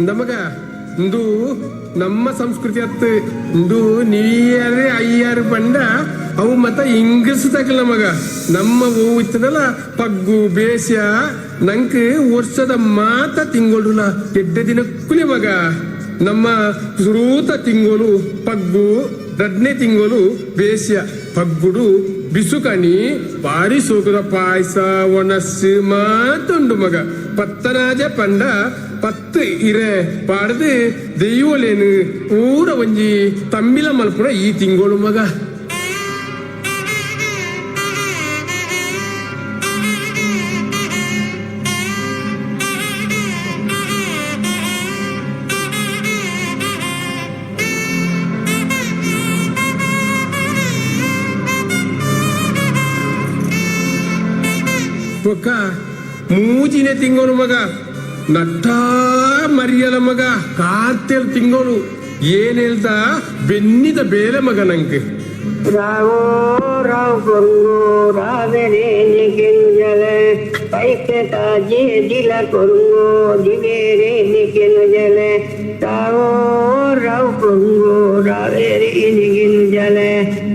ನಮಗ ಇಂದು ನಮ್ಮ ಸಂಸ್ಕೃತಿ ಅತ್ತು ಇಂದು ನೀಯರೇ ಅಯ್ಯಾರು ಪಂಡ ಅವು ಮತ್ತ ಇಂಗ್ಲಿಷ್ ತಕಲ್ ನಮಗ ನಮ್ಮ ಹೂವು ಇತ್ತದಲ್ಲ ಪಗ್ಗು ಬೇಸ್ಯ ನಂಕ್ ವರ್ಷದ ಮಾತ ತಿಂಗೊಳುಲ ಎಡ್ಡೆ ದಿನಕ್ಕುಲಿ ಮಗ ನಮ್ಮ ಸುರೂತ ತಿಂಗಳು ಪಗ್ಗು ರಡ್ನೇ ತಿಂಗಳು ಬೇಸ್ಯ ಪಗ್ಗುಡು ಬಿಸುಕಣಿ ಬಾರಿ ಸೋಕದ ಪಾಯಸ ಒಣಸ್ಸು ಮಾತುಂಡು ಮಗ ಪತ್ತನಾಜ ಪಂಡ ಪತ್ತು ಇರೆ ಪಾಡ್ದು ದೆಯ್ಯೋಲೇನು ಊರ ಒಂಜಿ ತಮ್ಮಿಲ ಮಲ್ಪುನ ಈ ತಿಂಗಳು ಮಗ. ಬೊಕ್ಕ ಮೂಜಿನೆ ತಿಂಗಳು ಮಗ ನಟ್ಟ ಮರಿಯಲ ಮಗ ಕಾರ್ತೆಲ್ ತಿಂಗಳು ಏನ್ ಹೇಳ್ತಾ ಬೆನ್ನಿದ ಬೇಲೆ ಮಗ ನಂಗೆ. ರಾವೋ ರಾವ್ ಕೊರುಂಗೋ ರಾವೆರೆ ನಿಕೆನು ಜಲ ಪೈಕೆ ತಾಜೆ ದಿಲ ಕೊರುಂಗೋ ದಿವೇರೆ ನಿಕೆನು ಜಲ ರಾವೋ ರಾವ್ ಕೊರುಂಗೋ ರಾವೆರೆ ನಿಕೆನು ಜಲ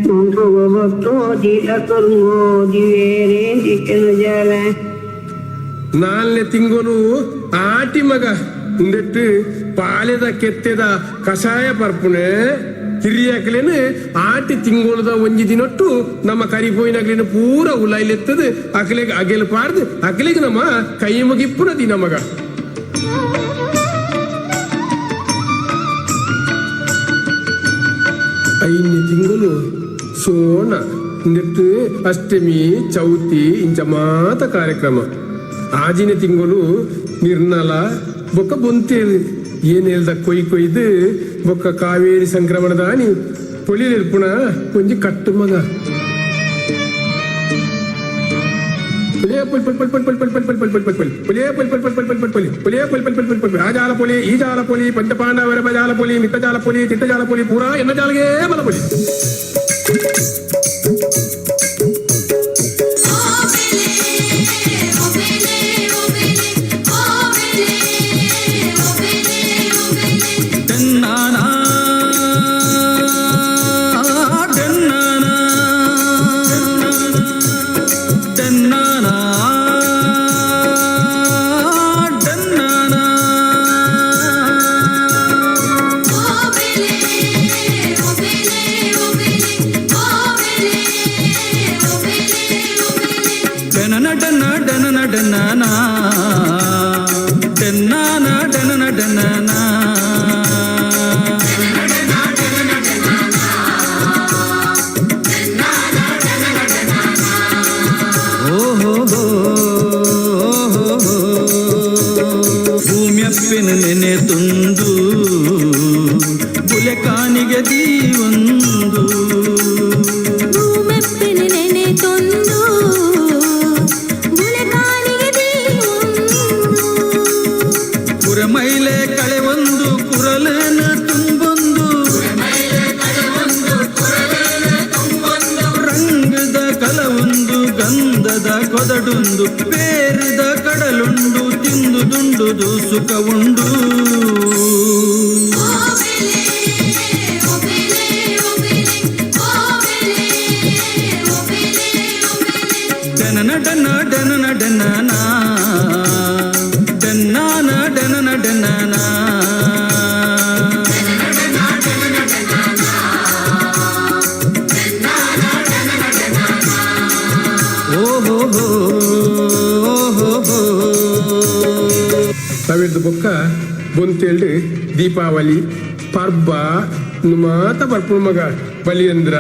ಮುಂಪು ದಿಲ ಕೊರುಂಗೋ ದಿವೇರೆ ನಿಕೆನು ಜಲ. ನಾಲ್ನೇ ತಿಂಗಳು ಆಟಿ ಮಗ ಉಂದೆಟ್ಟು ಪಾಲೆದ ಕೆತ್ತೆದ ಕಷಾಯ ಪರ್ಪುಣೆ ಹಿರಿಯಾಕ್ಲೇನು ಆಟಿ ತಿಂಗೊಳದ ಒಂಜಿ ದಿನೊಟ್ಟು ನಮ್ಮ ಕರಿಪೋಯಿನಕ್ಲೇನು ಪೂರ ಉಲಾಯ್ಲೆತ್ತದು ಅಕಲೆಗ್ ಅಗೆಲ್ ಪಾಡ್ದು ಅಕಲೆಗ್ ನಮ್ಮ ಕೈ ಮುಗಿಪ್ಪುನ ದಿನ ಮಗ. ಐದನೇ ತಿಂಗಳು ಸೋಣ ಉಂದೆಟ್ಟು ಅಷ್ಟಮಿ ಚೌತಿ ಇಂಚ ಮಾತ ಕಾರ್ಯಕ್ರಮ. ಆಜಿನ ತಿಂಗಳು ನಿರ್ನಲ ಬೊಕ್ಕ ಬೊಂತೇಳು ಏನ್ ಹೇಳ್ದ ಕೊಯ್ ಕೊಯ್ದು ಬೊಕ್ಕ ಕಾವೇರಿ ಸಂಕ್ರಮಣದಾನಿ ಪೊಳಿಲಿರ್ಪುಣ ಒಂಜಿ ಕಟ್ಟು ಮಗ. ಪುಲಿಯ ಪುಲ್ ಪುಲ್ ಪುಲ್ ಪುಲ್ ಪುಲ್ ಪುಲ್ ಪುಲ್ ಪುಲ್ ಪುಲ್ ಪುಲ್ ಪುಲ್ ಪುಲಿಯ ಪುಲ್ ಪುಲ್ ಪುಲ್ ಪುಲ್ ಪುಲ್ ಪುಲ್ ಪುಲ್ ಪುಲಿಯ ಪುಲ್ ಪುಲ್ ಪುಲ್ ಪುಲ್ ಪುಲ್ ಆ ಜಾಲ ಪುಲಿ ಈ ಜಾಲ ಪುಲಿ ಪಂಚಪಾಂಡವರ ಜಾಲ ಪುಲಿ ಮಿತ್ತ ಜಾಲ ಪುಲಿ ಚಿತ್ತ ಜಾಲ ಪುಲಿ ಪೂರಾ ಎನ್ನ ಜಾಲಗೆ ಬಲ ಪುಲಿ. ಕೊದಡುಂದು ಪೇರಿದ ಕಡಲುಂಡು ತಿಂದುದುಂಡುದು ಸುಖ ಉಂಡು. ಡನನ ಡನ ಡನನ ಡನನ ಡನ್ನಾನ ಡನನ ಡನನ. ಅವಿರ್ದು ಬೊಕ್ಕ ಬೊಂತೇಳ್ಡು ದೀಪಾವಳಿ ಪರ್ಬ ಮಾತ ಬರ್ಪುಣ ಮಗ ಬಲಿಯಂದ್ರ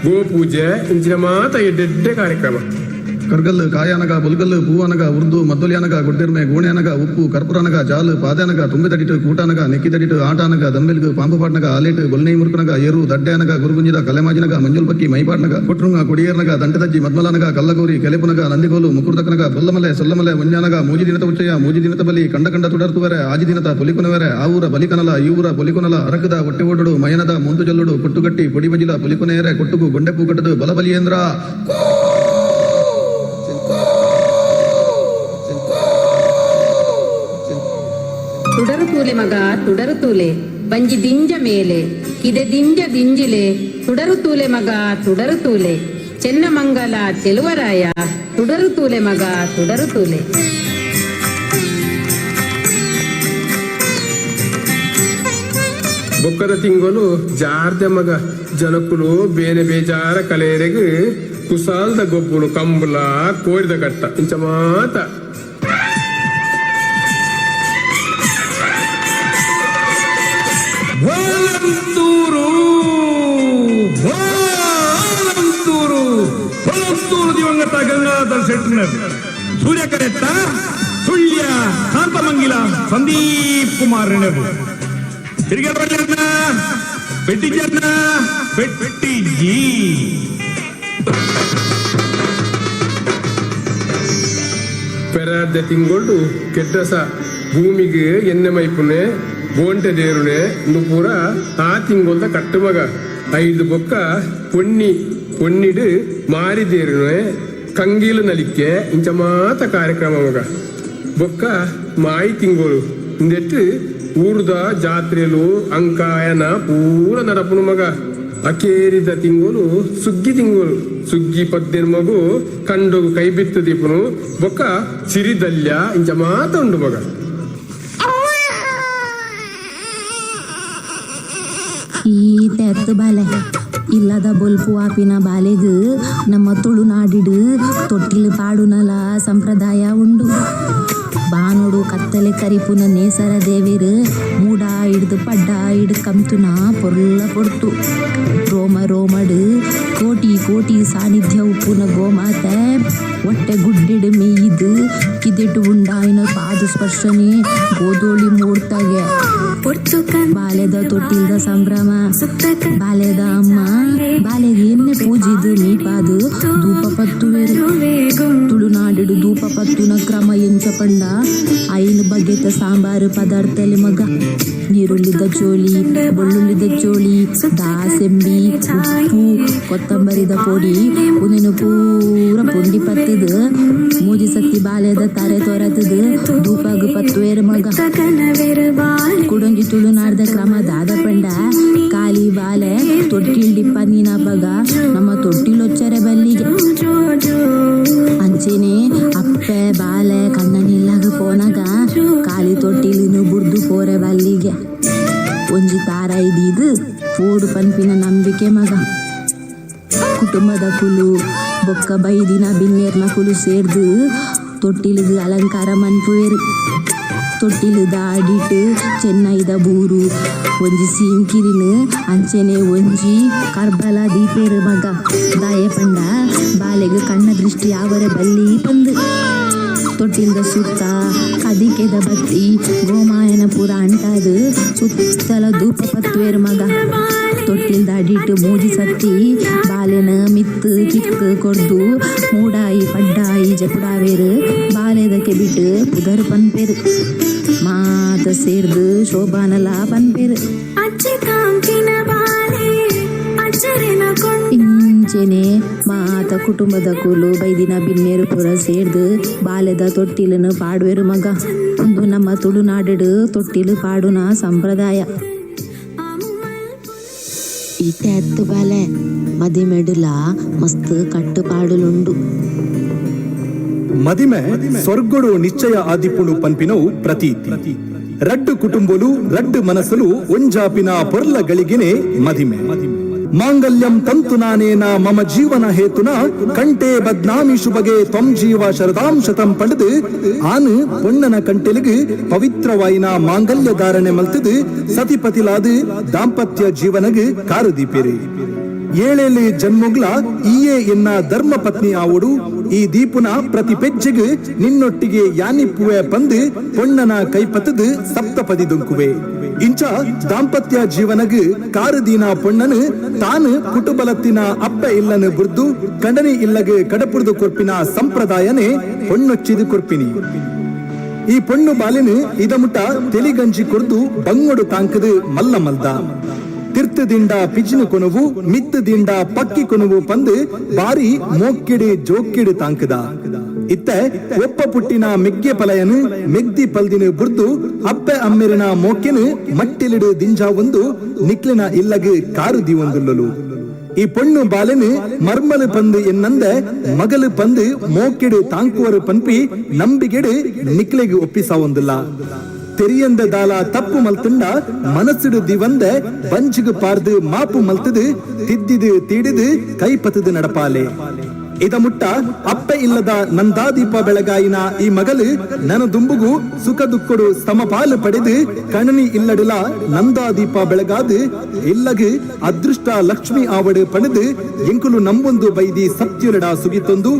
ಗೋಪೂಜೆ ಇಂಚಿನ ಮಾತ ಎಡ್ಡೆಡ್ಡೆ ಕಾರ್ಯಕ್ರಮ. ಕರ್ಗಲ್ಲು ಕಾಯಾನಗ ಬುಲ್ಗಲ್ಲು ಪೂವನಗ ಉರ್ದು ಮದ್ದೊಲಿಯಾನಗ ಗುಡ್ಡೆರ್ಮೆ ಗೋಣೆನಗ ಉಪ್ಪು ಕರ್ಪುರನಗ ಜಾಲು ಪಾದನಗ ತುಂಬೆದಡಿಟು ಕೂಟಾನಗ ನೆಕ್ಕಿದಡಿಟು ಆಟಾನಗ ದಂಬೆಲ್ಗು ಪಾಂಬು ಪಾಟ್ನಗ ಆಲೇಟು ಗೊಲ್ನೈ ಮುರುಕನಗ ಏರು ದಡ್ಡಾನಗ ಗುರುಗುಂಜಿದ ಕಲೆಮಾಜಿನಗ ಮಂಜುಲ್ಪಕ್ಕಿ ಮೈಪಾಟ್ನಗ ಕೊಟ್ರುಂಗ ಕೊಡಿಯೇರ್ನಗ ದಂಟದಜ್ಜಿ ಮದ್ಮಲನಗ ಕಲ್ಲಗೌರಿ ಕೆಲೆಪುನಗ ನಂದಿಗೋಲು ಮುಕುರ್ದಕನಗ ಬೊಲ್ಲಮಲೆ ಸೊಲ್ಲಮಲೆ ಒಂಜಾನಗ ಮೂಜಿ ದಿನತ ಉಚ್ಚಯ ಮೂಜಿ ದಿನತ ಬಲಿ ಕಂಡ ಕಂಡ ತುಡರ್ತುವರೆ ಆಜಿ ದಿನತ ಪೊಲಿಕುನವರೆ ಆ ಊರ ಬಲಿಕನಲ ಈ ಊರ ಪೊಲಿಕುನಲ ಅರಕದ ಹೊಟ್ಟೆ ಓಡಡು ಮಯನದ ಮುಂದು ಜಲ್ಲುಡು ಕೊಟ್ಟುಗಟ್ಟಿ ಪೊಡಿ ಬಜಿಲ ಪೊಲಿಕುನೇರೆ ಕೊಟ್ಟುಗು ಗೊಂಡೆ ಪೂಕಟ್ಟದು ಬಲಬಲಿಯೇಂದ್ರ. ತುಡರು ತೂಲೆ ಮಗ ತುಡರು ತೂಲೆ ಬಂಜಿ ದಿಂಜ ಮೇಲೆ ಕಿದೆ ದಿಂಜ ದಿಂಜಿಲೆ ತುಡರು ತೂಲೆ ಮಗ ತುಡರು ತೂಲೆ ಚೆನ್ನಮಂಗಲ ಚೆಲುವರಾಯ ತುಡರು ತೂಲೆ ಮಗ ತುಡರು ತೂಲೆ. ಬೊಕ್ಕದ ತಿಂಗಳು ಜಾರ್ದೆ ಮಗ ಜನಕುಲು ಬೇನೆ ಬೇಜಾರ ಕಲೆಯರೆಗ್ ಕುಸಾಲ್ದ ಗೊಬ್ಬುಲು ಕಂಬುಲ ಕೋರಿದ ಕಟ್ಟ ಇಂಚ ಮಾತ. ಬೋಲಂತೂರು ಬೋಲಂತೂರು ಬೋಲಂತೂರು ದಿವಂಗತ ಗಂಗಾಧರ್ ಶೆಟ್ಟರ್, ಸೂರ್ಯಕರೆಟ್ಟ, ಸುಳ್ಯ ಕಾಂತಮಂಗಿಲ ಸಂದೀಪ್ ಕುಮಾರ್ ರೆಣೆಬು, ತಿರುಗಬಳ್ಳಣ್ಣ ಪೆಟ್ಟಿಜಣ್ಣ ಪೆಟ್ಟಿಜಿ. ಪೆರಾರ್ದೆ ತಿಂಗೊಳ್ಡು ಕೆಡ್ಡಸ ಭೂಮಿಗೆ ಎಣ್ಣೆ ಮೈಪುನೆ ಬೋಂಟೆ ದೇರುನೆ ಪೂರ ಆ ತಿಂಗೊಳ್ದ ಕಟ್ಟು ಮಗ. ಐದು ಬೊಕ್ಕ ಪೊನ್ನಿ ಪೊನ್ನಿಡು ಮಾರಿ ದೇರುನೆ ಕಂಗೀಲು ನಲಿಕೆ ಇಂಚ ಮಾತ ಕಾರ್ಯಕ್ರಮ ಮಗ. ಬೊಕ್ಕ ಮಾಯಿ ತಿಂಗೋಳು ಇಂದೆಟ್ಟು ಊರ್ದ ಜಾತ್ರೆಲು ಅಂಕಾಯನ ಪೂರ ನಡಪುನು ಮಗ. ಅಕೇರಿದ ತಿಂಗೋಲು ಸುಗ್ಗಿ ತಿಂಗೋಲು ಸುಗ್ಗಿ ಪದ್ದೆನ್ ಮಗು ಕಂಡೋಗು ಕೈ ಬಿತ್ತು ದೀಪನು ಬೊಕ್ಕ ಸಿರಿದಲ್ಯ ಇಂಚ ಮಾತ ಉಂಡು ಮಗ. ಈ ತೆತ್ತು ಬಾಲೆ ಇಲ್ಲದ ಬೊಲ್ಪು ಆಪಿನ ಬಾಲೆಗ್ ನಮ್ಮ ತುಳುನಾಡಿಡು ತೊಟ್ಟಿಲು ಪಾಡುನಲ ಸಂಪ್ರದಾಯ ಉಂಡು. ಬಾನೋಡು ಕತ್ತಲೆ ಕರಿಪುನ ನೇಸರ ದೇವಿರು ಮೂಡ ಹಿಡ್ದು ಪಡ್ಡ ಹಿಡ್ದು ಕಂತುನ ಪೊರ್ಲ ಪೊರ್ತು ರೋಮ ರೋಮಡು ಕೋಟಿ ಕೋಟಿ ಸಾನ್ನಿಧ್ಯ ಉಪ್ಪುನ ಗೋಮಾತೆ ಹೊಟ್ಟೆ ಗುಡ್ಡಿಡು ಮೇಯ್ದು ಕಿದೆಟು ಉಂಡಾಯಿನ ಪಾದ ಸ್ಪರ್ಶನೆ ಗೋಧೋಳಿ ಮೂಡ್ತಾಗೆ. ಬಾಲೆದ ತೊಟ್ಟಿಲ್ದ ಸಂಭ್ರಮ ಬಾಲೆದ ಅಮ್ಮ ಬಾಲೆಗೆ ಎಣ್ಣೆ ಪೂಜಿದು ಮೀಪಾದು ಧೂಪ ಪತ್ತುವೆರು. ತುಳುನಾಡಿಡು ಧೂಪ ಪತ್ತುನ ಕ್ರಮ ಎಂಚ ಪಂಡ ಐನು ಬಗೆತ ಸಾಂಬಾರು ಪದಾರ್ಥಲೆ ಮಗ. ನೀರುಳ್ಳಿದ ಚೋಳಿ, ಬೆಳ್ಳುಳ್ಳಿದ ಚೋಳಿ, ದಾಸೆಂಬಿ, ಉಪ್ಪು, ಕೊತ್ತಂಬರಿದ ಪೊಡಿ ಉಂದೆನು ಪೂರ ಪೊಂಡಿ ಪತ್ತದು ಮೂಜಿ ಸತ್ತಿ ಬಾಲೆದ ತಾರೆ ತೊರತದು ಧೂಪಗು ಪತ್ತುವೇರು ಮಗ. ಕುಡೊಂಜಿ ತುಳುನಾಡ್ದ ಕ್ರಮ ದಾದ ಪಂಡ ಕಾಲಿ ಬಾಲೆ ತೊಟ್ಟಿಲ್ ಡಿಪ್ಪ ನೀನಪಗ ನಮ್ಮ ತೊಟ್ಟಿಲೊಚ್ಚರೆ ಬಲ್ಲಿಗೆ. ಅಂಚೆನೆ ಅಪ್ಪೆ ಬಾಲೆ ಕಣ್ಣನಿಲ್ಲಾಗ ಪೋನಾಗ ಕಾಲಿ ತೊಟ್ಟಿಲಿನು ಬುಡ್ದು ಪೋರೆ ಬಲ್ಲಿಗೆ. ಒಂಜಿ ತಾರ ಇದ್ದೀದು ಪೋಡು ಪನ್ಪಿನ ನಂಬಿಕೆ ಮಗ. ಕುಟುಂಬದ ಕುಲು ಬೊಕ್ಕ ಬೈದಿನ ಬಿನ್ನೇರ್ನ ಕುಲು ಸೇರ್ದು ತೊಟ್ಟಿಲಿಗೆ ಅಲಂಕಾರ ಮನ್ಪುವೇರು. ತೊಟ್ಟಿಲುದ ಅಡಿಟ್ ಚೆನ್ನೈದ ಬೂರು ಒಂಜಿ ಸೀಂಕಿರಿನ ಅಂಚೆನೆ ಒಂಜಿ ಕರ್ಬಲ ದೀಪೇರು ಮಗ. ದಾಯೆ ಪಂಡ ಬಾಲೆಗ್ ಕಣ್ಣ ದೃಷ್ಟಿ ಯಾವರೆ ಬಲ್ಲಿ ಪಂದು. ತೊಟ್ಟಿಲ್ದ ಸುತ್ತ ಕದಿಕೆದ ಬತ್ತಿ ಗೋಮಾಯನ ಪೂರ ಅಂಟಾದು ಸುತ್ತಲ ಧೂಪ ಪತ್ತುವೇರು ಮಗ. ತೊಟ್ಟಿಲ್ದ ಅಡಿಟ್ ಮೂಜಿ ಸತ್ತಿ ಬಾಲೆನ ಮಿತ್ತು ಕಿತ್ತು ಕೊರ್ದು ಮೂಡಾಯಿ ಪಡ್ಡಾಯಿ ಜಪುಡಾವೇರು ಬಾಲೆದಕ್ಕೆ ಬಿಟ್ಟು ಪುದರ್ ಪನ್ಪೇರು. ಮಾತ ಸೇರ್ದು ಶೋಭಾನಲ ಪನ್ಪೇರು. ಇಂಚೆನೆ ಮಾತ ಕುಟುಂಬದ ಕುಲು ಬೈದಿನ ಬಿನ್ನೇರು ಪೂರ ಸೇರ್ದು ಬಾಲೆದ ತೊಟ್ಟಿಲನ್ನು ಪಾಡುವೆರು ಮಗ. ಒಂದು ನಮ್ಮ ತುಳುನಾಡು ತೊಟ್ಟಿಲು ಪಾಡುನ ಸಂಪ್ರದಾಯ. ಈತೆ ಅತ್ತು ಬಾಲೆ ಮದಿಮೆಡುಲ ಮಸ್ತ್ ಕಟ್ಟುಪಾಡುಲುಂಡು. ಮದಿಮೆ ಸ್ವರ್ಗಡು ನಿಶ್ಚಯ ಆದಿಪುಣು ಪನ್ಪಿನವು ಪ್ರತೀತಿ. ರಡ್ಡು ಕುಟುಂಬಲು ರಡ್ಡು ಮನಸ್ಸುಲು ಒಂಜಾಪಿನ ಪೊರ್ಲ ಗಳಿಗೆನೆ ಮದಿಮೆ. ಮಾಂಗಲ್ಯಂ ತಂತುನಾನೇನ ಮಮ ಜೀವನ ಹೇತುನ ಕಂಟೆ ಬದ್ನಾಮಿ ಶುಭಗೆ ತ್ವಂ ಜೀವ ಶರದಾಂ ಶತಂ ಪಡೆದು ಆನು ಪೊಣ್ಣನ ಕಂಟೆಲಿಗೆ ಪವಿತ್ರವಾಯಿನ ಮಾಂಗಲ್ಯ ಧಾರಣೆ ಮಲ್ತದು ಸತಿಪತಿಲಾದು ದಾಂಪತ್ಯ ಜೀವನಗೆ ಕಾರುದೀಪಿರಿ. ಏಳೇಳು ಜನ್ಮುಗ್ಲ ಈಯೇ ಎನ್ನ ಧರ್ಮ ಪತ್ನಿ ಆವುಡು ಈ ದೀಪುನ ಪ್ರತಿ ಪೆಜ್ಜೆಗೆ ನಿನ್ನೊಟ್ಟಿಗೆ ಯಾನಿಪ್ಪುವೆ ಬಂದು ಪೊಣ್ಣನ ಕೈಪತದು ಸಪ್ತಪದಿ ದುಂಕುವೆ. ಇಂಚ ದಾಂಪತ್ಯ ಜೀವನಗ್ ಕಾರುದೀನ ಪೊಣ್ಣನು ತಾನು ಕುಟುಬಲತ್ತಿನ ಅಪ್ಪ ಇಲ್ಲನು ಬುರ್ದು ಕಂಡನಿ ಇಲ್ಲಗೆ ಕಡಪುರ್ದು ಕೊರ್ಪಿನ ಸಂಪ್ರದಾಯನೇ ಪೊಣ್ಣೊಚ್ಚಿದು ಕೊರ್ಪಿನಿ. ಈ ಪೊಣ್ಣು ಬಾಲಿನ ಇದಮುಟ ತೆಲಿಗಂಜಿ ಕೊರ್ದು ಬಂಗೊಡು ತಾಂಕದು ಮಲ್ಲ ಮಲ್ದ ತಿರ್ತು ದಿಂಡ ಪಿಜಿನು ಕೊನುವು ಮಿತ್ತು ದಿಂಡ ಪಕ್ಕಿ ಕೊನುವು ಪಂದು ಬಾರಿ ಮೋಕ್ಕಿಡಿ ಜೋಕ್ಕಿಡಿ ತಾಂಕದ. ಇತ್ತೆ ಒಪ್ಪ ಪುಟ್ಟಿನ ಮೆಗ್ಗೆ ಪಲಯನು ಮೆಗ್ದಿ ಪಲ್ದಿನ ಬುರ್ದು ಅಪ್ಪೆ ಅಮ್ಮೆರಿನ ಮೋಕೆನು ಮಟ್ಟಿಲಿಡು ದಿಂಜಾ ಒಂದು ನಿಕ್ಲಿನ ಇಲ್ಲಗ್ ಕಾರು ದಿವೊಂದುಲ್ಲಲು. ಈ ಪೊಣ್ಣು ಬಾಲೆನು ಮರ್ಮಲು ಪಂದು ಎನ್ನಂದ ಮಗಲು ಪಂದು ಮೋಕೆಡು ತಾಂಕುವರು ಪನ್ಪಿ ನಂಬಿಗೆಡು ನಿಕ್ಲೆಗ್ ಒಪ್ಪಿಸಾವೊಂದುಲ್ಲ. ತೆರಿಯಂದ ದಾಲ ತಪ್ಪು ಮಲ್ತುಂಡ ಮನಸ್ಸುಡು ದಿವಂದ ಬಂಜಿಗು ಪಾರ್ದು ಮಾಪು ಮಲ್ತದು ತಿದ್ದಿದು ತೀಡಿದು ಕೈ ಪತದು ನಡಪಾಲೆ. ಇದ ಮುಟ್ಟ ಅಪ್ಪೆ ಇಲ್ಲದ ನಂದಾದೀಪ ಬೆಳಗಾಯಿನ ಈ ಮಗಲು ನನ ದುಂಬುಗು ಸುಖ ದುಃಖಡು ಸಮಪಾಲು ಪಡೆದು ಕಣನಿ ಇಲ್ಲಡಿಲ ನಂದಾದೀಪ ಬೆಳಗಾದು ಇಲ್ಲಗು ಅದೃಷ್ಟ ಲಕ್ಷ್ಮಿ ಆವಡು ಪಡೆದು ಎಂಕುಲು ನಂಬೊಂದು ಬೈದಿ ಸತ್ಯುಲಡ ಸುಗಿತೊಂದು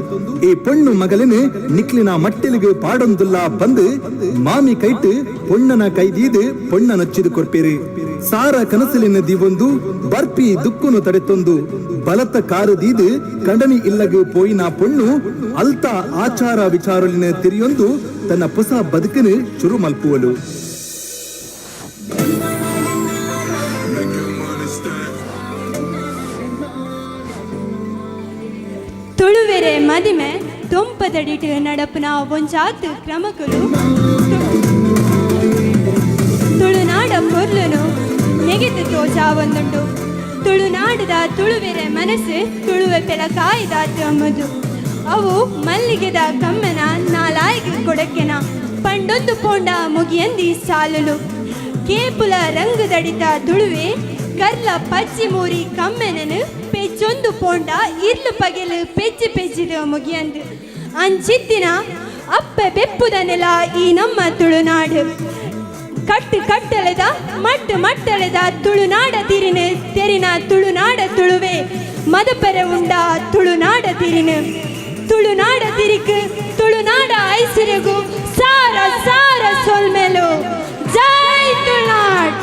ಈ ಪೊಣ್ಣು ಮಗಲಿನ ನಿಕ್ಲಿನ ಮಟ್ಟಿಲಿಗೆ ಪಾಡೊಂದುಲ್ಲ ಬಂದು ಮಾಮಿ ಕೈಟು ಪೊಣ್ಣನ ಕೈದೀದು ಪೊಣ್ಣ ನಚ್ಚಿದು ಕೊರ್ಪೇರು. ಸಾರ ಕನಸಲಿನ ದಿವೊಂದು ಬರ್ಪಿ ದುಕ್ಕುನು ತಡೆತೊಂದು ಬಲತ ಕಾರು ದೀದು ಕಂಡನಿ ಇಲ್ಲಗು ಪೋಯಿನ ಪೊಣ್ಣು ಅಲ್ತ ಆಚಾರ ವಿಚಾರಲಿನ ತಿರಿಯೊಂದು ತನ್ನ ಪುಸ ಬದುಕನು ಶುರು ಮಲ್ಪುವಲು. ತುಳುವೆರೆ ಮದಿಮೆ ದೊಂಪದಡಿಟ್ ನಡಪುನ ಒಂಜಾತ್ ಕ್ರಮಕುಲು ತುಳುನಾಡ ಪೊರ್ಲುನು ನೆಗೆತು ತೋಜಾವೊಂದುಂಡು. ತುಳುನಾಡದ ತುಳುವೆರೆ ಮನಸ್ಸು ತುಳುವೆ ಪೆಲಕಾಯಿದಾತ್ ಅಮ್ಮದು ಅವು ಮಲ್ಲಿಗೆದ ಕಮ್ಮನ ನಾಲಾಯಿಗೆ ಕೊಡಕೆನ ಪಂಡೊಂದು ಪೋಂಡ ಮುಗಿಯಂದಿ ಸಾಲುಲು. ಕೇಪುಲ ರಂಗುದಡಿತ ತುಳುವೆ ಕರ್ಲ ಪಜ್ಜಿ ಮೂರಿ ಕಮ್ಮೆನನು ಪೆಜ್ಜೊಂದು ಪೋಂಡ ಇರ್ಲು ಪಗೆಲು ಪೆಜ್ಜಿ ಪೆಜ್ಜಿದ ಮುಗಿಯಂದು ಅಂಚಿತ್ತಿನ ಅಪ್ಪೆ ಬೆಪ್ಪುದ ನೆಲ ಈ ನಮ್ಮ ತುಳುನಾಡು. ಕಟ್ಟು ಕಟ್ಟಲೆದ ಮಟ್ಟು ಮಟ್ಟಲೆದ ತುಳುನಾಡ ತಿರಿನು ತೆರಿನ ತುಳುನಾಡ ತುಳುವೆ ಮದಪೆರೆ ಉಂಡ ತುಳುನಾಡ ತಿರಿನು ತುಳುನಾಡ ತಿರಿಕು ತುಳುನಾಡ ಐಸಿರಿಗು ಸಾರ ಸಾರ ಸೊಲ್ಮೆಲು. ಜೈ ತುಳುನಾಡ್.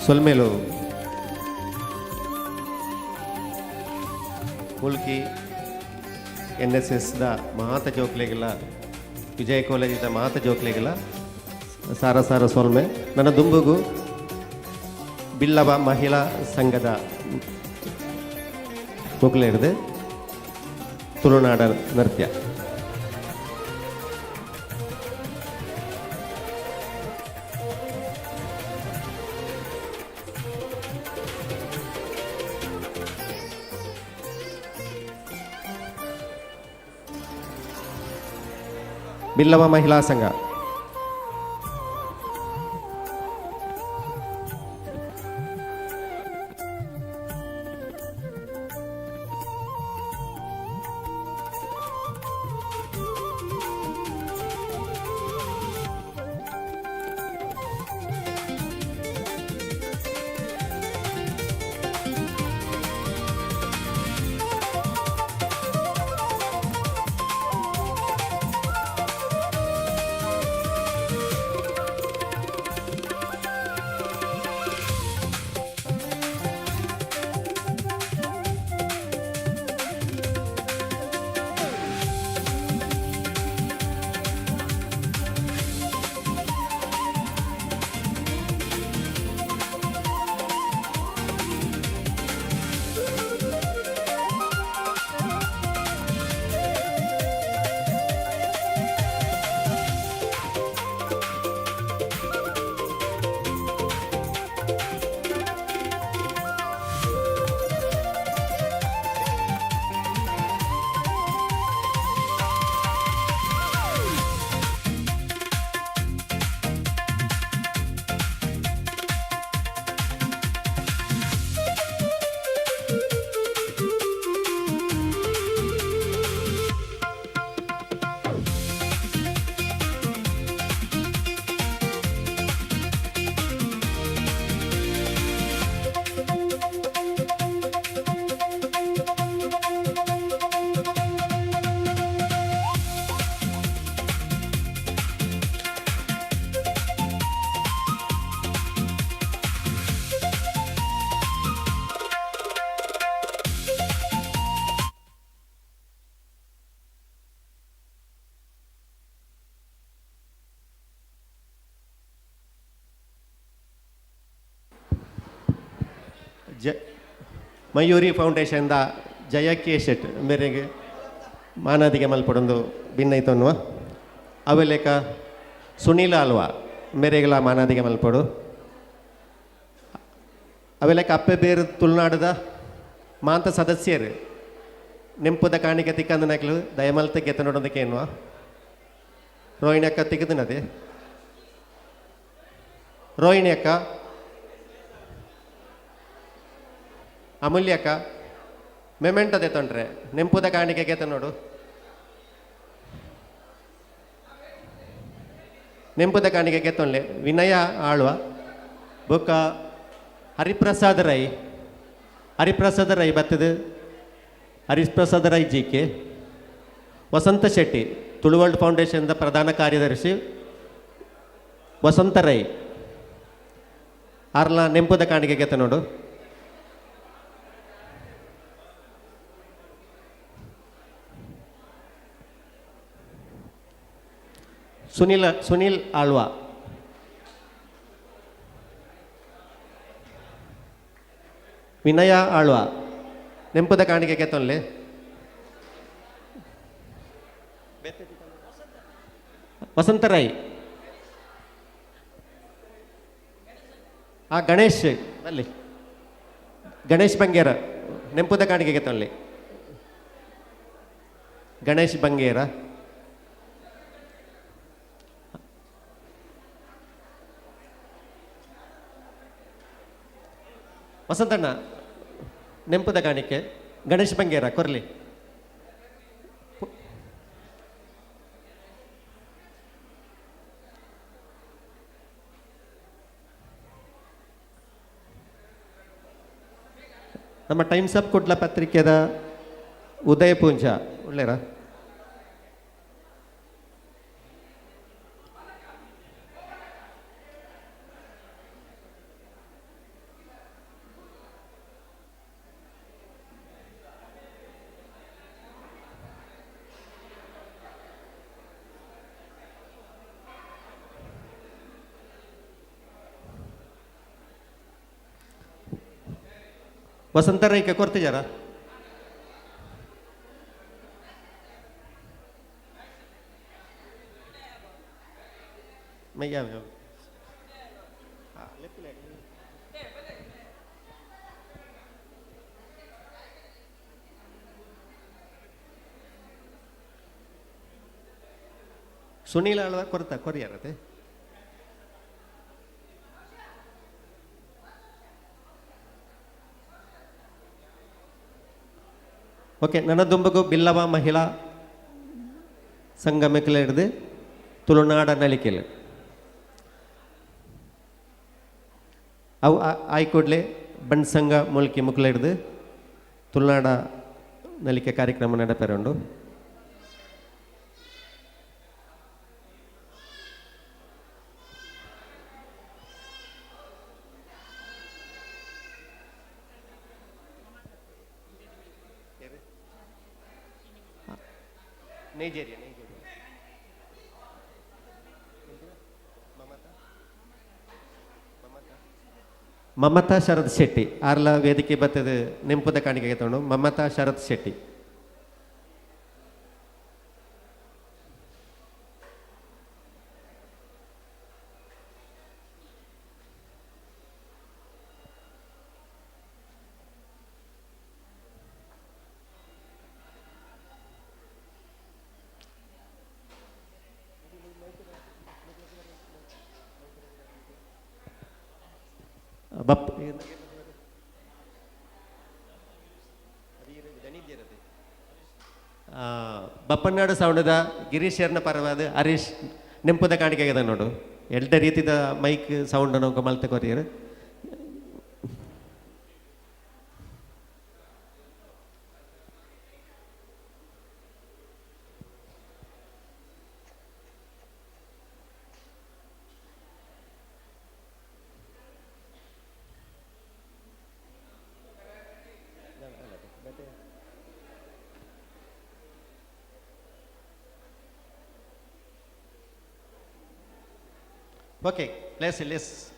ಸೊಲ್ಮೆಲು. ಮುಲ್ಕಿ ಎನ್ ಎಸ್ ಎಸ್ದ ಮಾತ ಜೋಕ್ಲೆಗೆಲ್ಲ, ವಿಜಯ ಕಾಲೇಜಿದ ಮಾತ ಜೋಕ್ಲೆಗೆಲ್ಲ ಸಾರ ಸಾರ ಸೊಲ್ಮೆ. ನನ್ನ ದುಂಬುಗು ಬಿಲ್ಲವ ಮಹಿಳಾ ಸಂಘದ ಮೊಗಲಿಡ್ದು ತುಳುನಾಡ ನೃತ್ಯ. ಬಿಲ್ಲವ ಮಹಿಳಾ ಸಂಘ. ಮಯೂರಿ ಫೌಂಡೇಶನ್ದ ಜಯ ಕೆ ಶೆಟ್ ಮೇರೆಗೆ ಮಾನಾದಿಗೆ ಮಲ್ಪಡೊಂದು ಭಿನ್ನೈತನ್ನುವ ಅವೆಲೇಕ ಸುನೀಲ ಅಲ್ವಾ ಮೇರೆಗೆಲ ಮಾನಾದಿಗೆ ಮಲ್ಪಡು. ಅವೆಲೇಕ ಅಪ್ಪೆ ಬೇರು ತುಳುನಾಡದ ಮಾಂತ ಸದಸ್ಯರು ನೆಂಪುದ ಕಾಣಿಕೆ ತಿಕ್ಕಂದನಕ್ಲು ದಯಮಲ್ತೆ ಗೆತ್ತನೊಡೊಂದಕ್ಕೆ ಎನ್ನುವ ರೋಹಿಣಿ ಅಕ್ಕ ತಿಕ್ಕದನದೆ ರೋಹಿಣಿ ಅಕ್ಕ ಅಮೂಲ್ಯಕ್ಕ ಮೆಮೆಂಟದೆ ತೊಂಡ್ರೆ ನೆಂಪುದ ಕಾಣಿಕೆಗೆ ನೋಡು ನೆಂಪುದ ಕಾಣಿಕೆಗೆ ತೊಂಡ್ಲೆ ವಿನಯ ಆಳ್ವ ಬೊಕ್ಕ ಹರಿಪ್ರಸಾದ್ ರೈ, ಹರಿಪ್ರಸಾದ್ ರೈ ಬತ್ತದು ಹರಿಪ್ರಸಾದ್ ರೈ ಜಿ ಕೆ, ವಸಂತ ಶೆಟ್ಟಿ ತುಳುವರ್ಲ್ಡ್ ಫೌಂಡೇಶನ್ದ ಪ್ರಧಾನ ಕಾರ್ಯದರ್ಶಿ ವಸಂತ ರೈ ಆರ್ಲ ನೆಂಪುದ ಕಾಣಿಕೆಗೆ ನೋಡು. ಸುನೀಲ್ ಸುನೀಲ್ ಆಳ್ವಾ ವಿನಯ ಆಳ್ವಾ ನೆಂಪುದ ಕಾಣಿಕೆಗೆ ತೊಂಡ್ಲೆ ವಸಂತ ರೈ ಆ ಗಣೇಶ್ ಅಲ್ಲಿ ಗಣೇಶ್ ಬಂಗೇರ ನೆಂಪುದ ಕಾಣಿಕೆಗೆ ತೊಂಡ್ಲೆ ಗಣೇಶ್ ಬಂಗೇರ. ವಸಂತಣ್ಣ ನೆಂಪುದ ಕಾಣಿಕೆ ಗಣೇಶ್ ಬಂಗೇರ ಕೊರ್ಲಿ. ನಮ್ಮ ಟೈಮ್ಸ್ ಅಪ್ ಕುಡ್ಲ ಪತ್ರಿಕೆದ ಉದಯ ಪೂಂಜಾ ಒಳ್ಳೇರಾ? ವಸಂತ ರೈಕ ಕೊರ್ತಿಜಾರ ಮಯ್ಯ ಸುನೀಲ್ ಆಳ್ವ ಕೊರ್ತ ಕೊರಿಯಾರತೆ ಓಕೆ ನನ್ನ ದುಂಬಗು ಬಿಲ್ಲವ ಮಹಿಳಾ ಸಂಘ ಮೆಕ್ಕಲ ಹಿಡಿದು ತುಳುನಾಡ ನಲಿಕೆಲು ಅವು ಆಯ್ಕೂಡ್ಲೆ ಬಣ್ ಸಂಘ ಮೂಲ್ಕಿ ಮುಕ್ಕಲ ಹಿಡಿದು ತುಳುನಾಡ ನಲಿಕೆ ಕಾರ್ಯಕ್ರಮ ನಡೆಪೇರುಂಡು. ನೈಜೀರಿಯಾ ನೈಜೀರಿಯಾ ಮಮತಾ ಶರತ್ ಶೆಟ್ಟಿ ಆರ್ಲ ವೇದಿಕೆ ಬತ್ತದ ನೆಂಪುದ ಕಾಣಿಕೆ ತಗೊಂಡು ಮಮತಾ ಶರತ್ ಶೆಟ್ಟಿ. ಬಪ್ ಬಪ್ಪನಾಡು ಸೌಂಡದ ಗಿರೀಶರ್ನ ಪರವಾದ ಹರೀಶ್ ನೆಂಪುದ ಕಾಣಿಕೆ ನೋಡು ಎಲ್ಡ ರೀತಿದ ಮೈಕ್ ಸೌಂಡ್ ನೌಕ ಮಲ್ತ ಕೊರಿಯರ್. Okay, let's.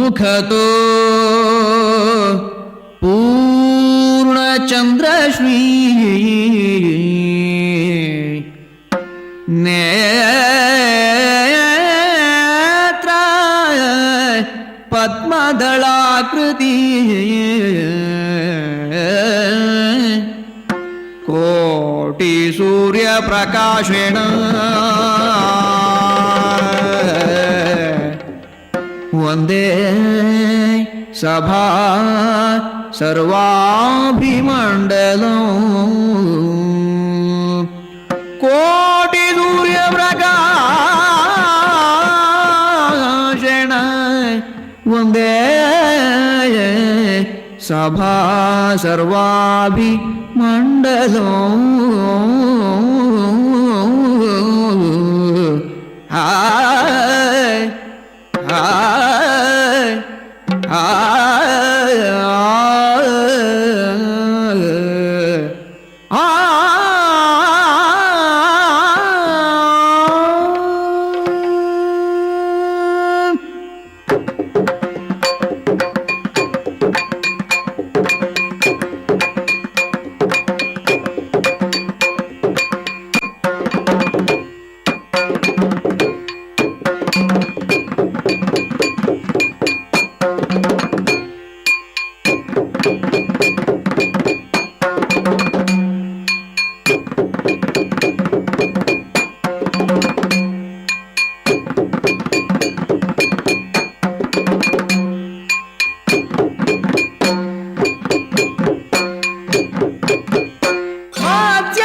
ಮುಖತೋ ಪೂರ್ಣಚಂದ್ರಶ್ರೀ ನೇತ್ರ ಪದ್ಮದಳಾಕೃತಿ ಕೋಟಿ ಸೂರ್ಯ ಪ್ರಕಾಶೇಣ ವಂದೇ ಸಭಾ ಸರ್ವಾಭಿಮಂಡಲಂ ಕೋಟಿ ಸೂರ್ಯ ಪ್ರಕಾಶೇಣ ವಂದೇ ಸಭಾ ಸರ್ವಾಭಿಮಂಡಲಂ ಹಾಯ್ ಹಾಯ್ ಹಾಯ್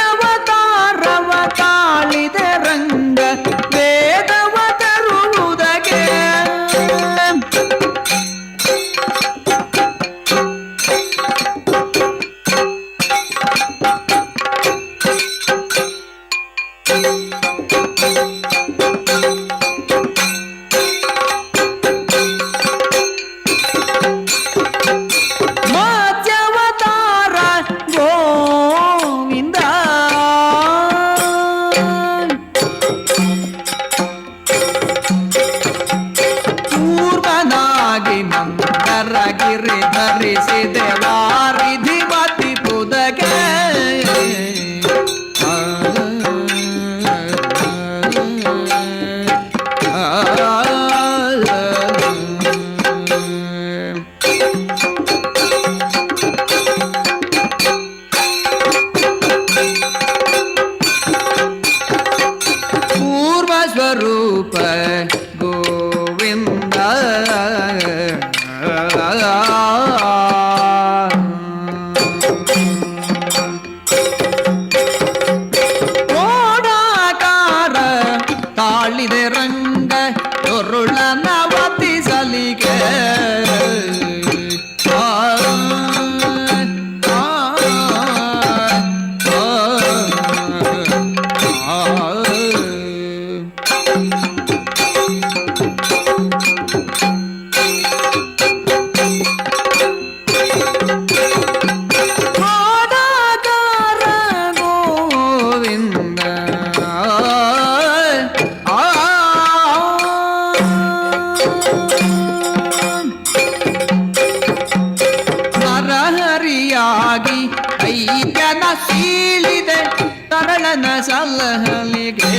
ಆದ್ಯವತಾರವ ತಾಳಿದ ರಂಗ ವೇದವ ತರುವುದಕ್ಕೆ ಮಾತ್ಯವತಾರ ಗೋವಿಂದ ಕೂರ್ಮನಾಗಿ ಮಂದರಗಿರಿ ಧರಿಸಿದೆ ವಾರಿಧಿ ಮತಿ ಪುದಗೆ ಪೂರ್ವ ಸ್ವರೂಪ ಗೋವಿಂದ ಕೋಡಾಕಾರ ತಾಳಿದೆ ರಂಗ ತೊರುಳನ ವತಿಸಲಿಗೆ ಆ ಆ ಆ ಆ ಕೋಡಾಕಾರ ಗೋವಿಂದ ಆ ನರಹರಿಯಾಗಿ ಐಕ್ಯನ ಸೀಳಿದೆ ತರಳನ ಸಲಹಲಿಗೆ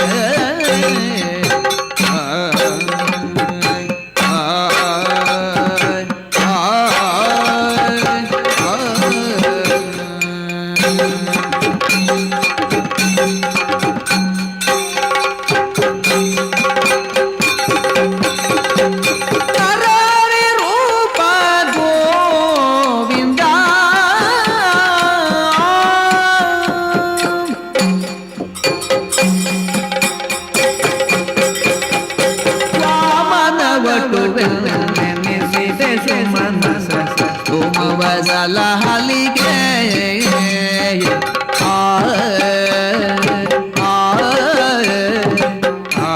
ನರಹರಿ ರೂಪ ಗೋವಿಂದ ವಾಮನವಟು ಸುಮನಸ ತುಮುವ ಸಲಹಲಿಗೆ ಆ ಆ ಆ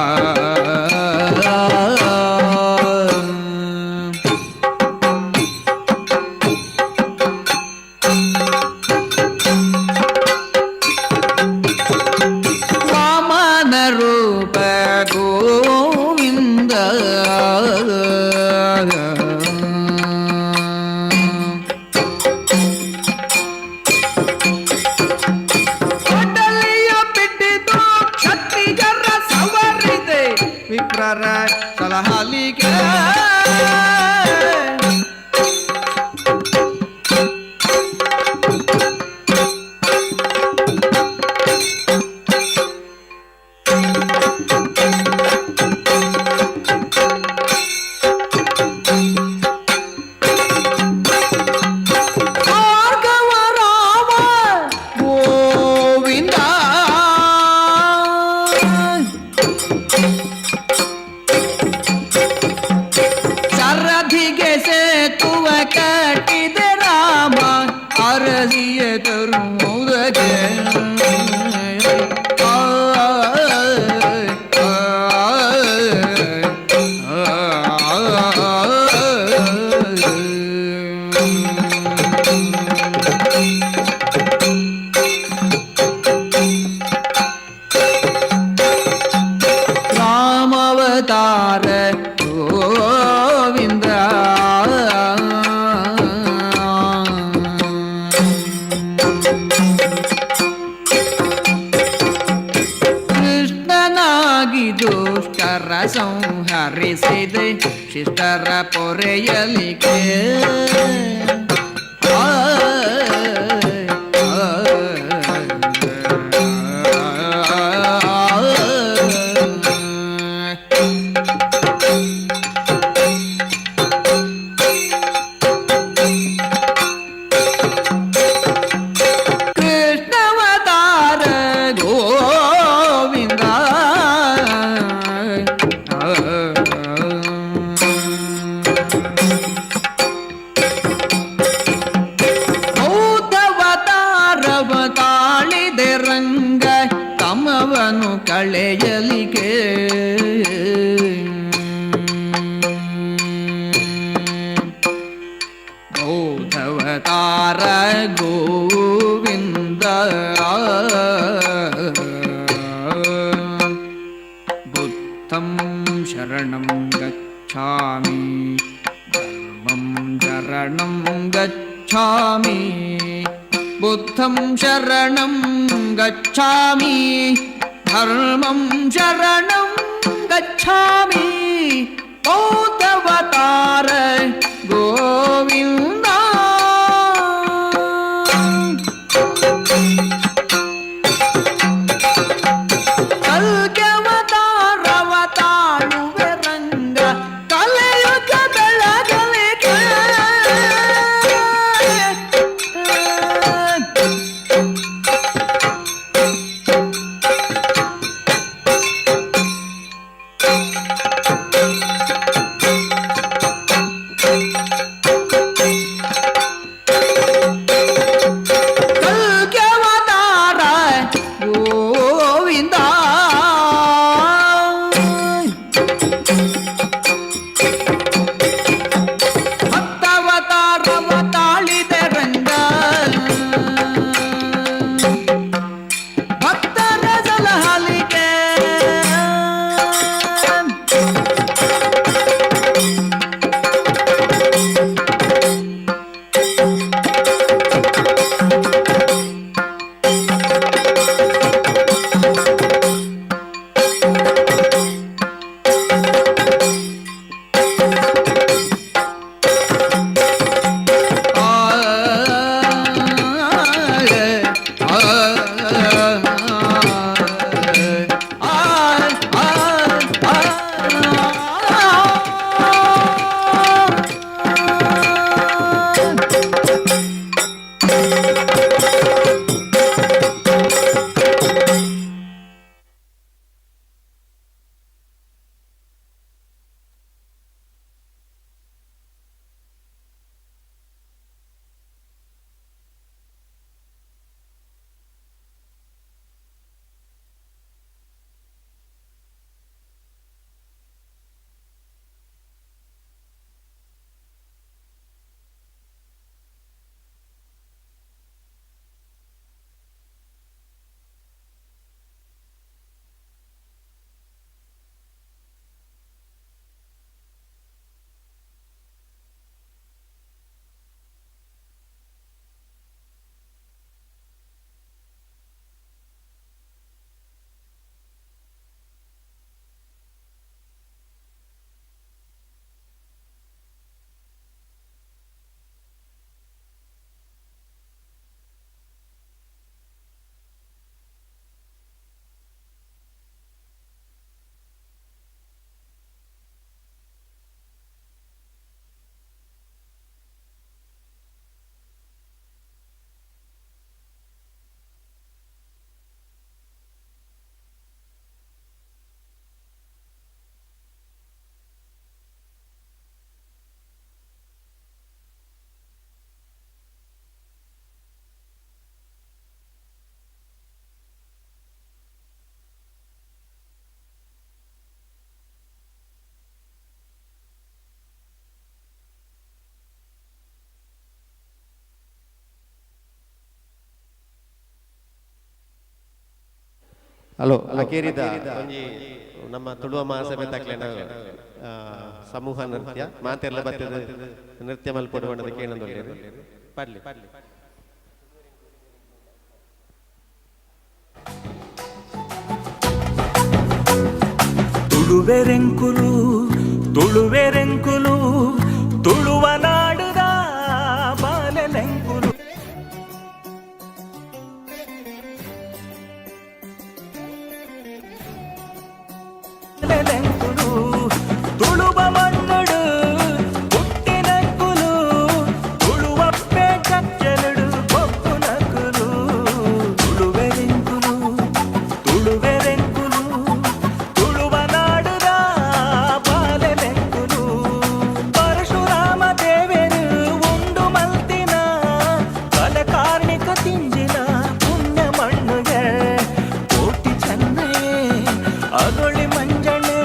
ವಾಮನ ರೂಪ ಗೋವಿಂದ ಕಟ್ಟಿದ ರಾಮ ಅರಸಿಯ ತರುವುದಕ್ಕೆ. ರಾಮಾವತಾರ ಗೋವಿಂದ ಕೃಷ್ಣನಾಗಿ ದುಷ್ಟರ ಸಂಹರಿಸಿದೆ ಶಿಷ್ಟರ ಪೊರೆಯಲಿಕೆ. ಆ ಕೃಷ್ಣವತಾರ ಗೋವಿಂದ ಬೌದ್ಧವತಾರವ ತಾಳಿದೆ ರಂಗ ತಮವನು ಕಳೆಯಲಿಕೆ. ಬೌದ್ಧವತಾರ ಗೋವಿಂದ ಬುದ್ಧಂ ಶರಣಂ ಗಚ್ಛಾಮಿ ಧರ್ಮಂ ಶರಣಂ ಗಚ್ಛಾಮಿ ಬುದ್ಧಂ ಶರಣಂ ಗಚ್ಛಾಮಿ ಧರ್ಮಂ ಶರಣಂ ಗಚ್ಛಾಮಿ ಬೌದ್ಧವತಾರ ಗೋವಿಂದ. ಕಲ್ಕ್ಯವತಾರವ ತಾಳುವೆ ರಂಗ ಕಲೆಯುಗ ಬೆಳಗಲಿಕೆ. ಹಲೋ ಅಕೇರಿದ ಒಂಜಿ ನಮ್ಮ ತುಳುವ ಮಹಾಸಭೆ ತಕ್ಲೆನ ಸಮೂಹ ನೃತ್ಯ ಮಾತೆಲ್ಲ ಬತ್ತದ ನೃತ್ಯ ಮಲ್ಪೊಡು ಬಣ್ಣದ ಕೇಣಂದೊಲ್ಲೆರ್ ಪಡ್ಲಿ ತುಳುವೆರೆಂಕುಲು ತುಳುವೆರೆಂಕುಲು ತುಳುವ ನಾಡುದ ಬಾಲೆಲೆಂಕುಲು ಲೆಂಕುಲು ತುಳುವ ಮಣ್ಣಡು ಹುಟ್ಟಿನಕ್ಕುಲು ತುಳುವಪ್ಪೆ ಕಚ್ಚಲುಡು ಬೊಕ್ಕುನಕುಲು ತುಳುವೆರೆಂಕುಲು ತುಳುವೆರೆಂಕುಲು ತುಳುವ ನಾಡುದ ಬಾಲೆಲೆಂಕುಲು ಪರಶುರಾಮ ದೇವೆರು ಉಂಡು ಮಲ್ತಿನ ಕಲೆ ಕಾರ್ಣಿಕ ತಿಂಜಿನ ಪುಣ್ಯ ಮಣ್ಣುಗೆ ಕೋಟಿ ಚೆನ್ನಯೇ ಅಗೊಳಿ ಮಂಜಣೆ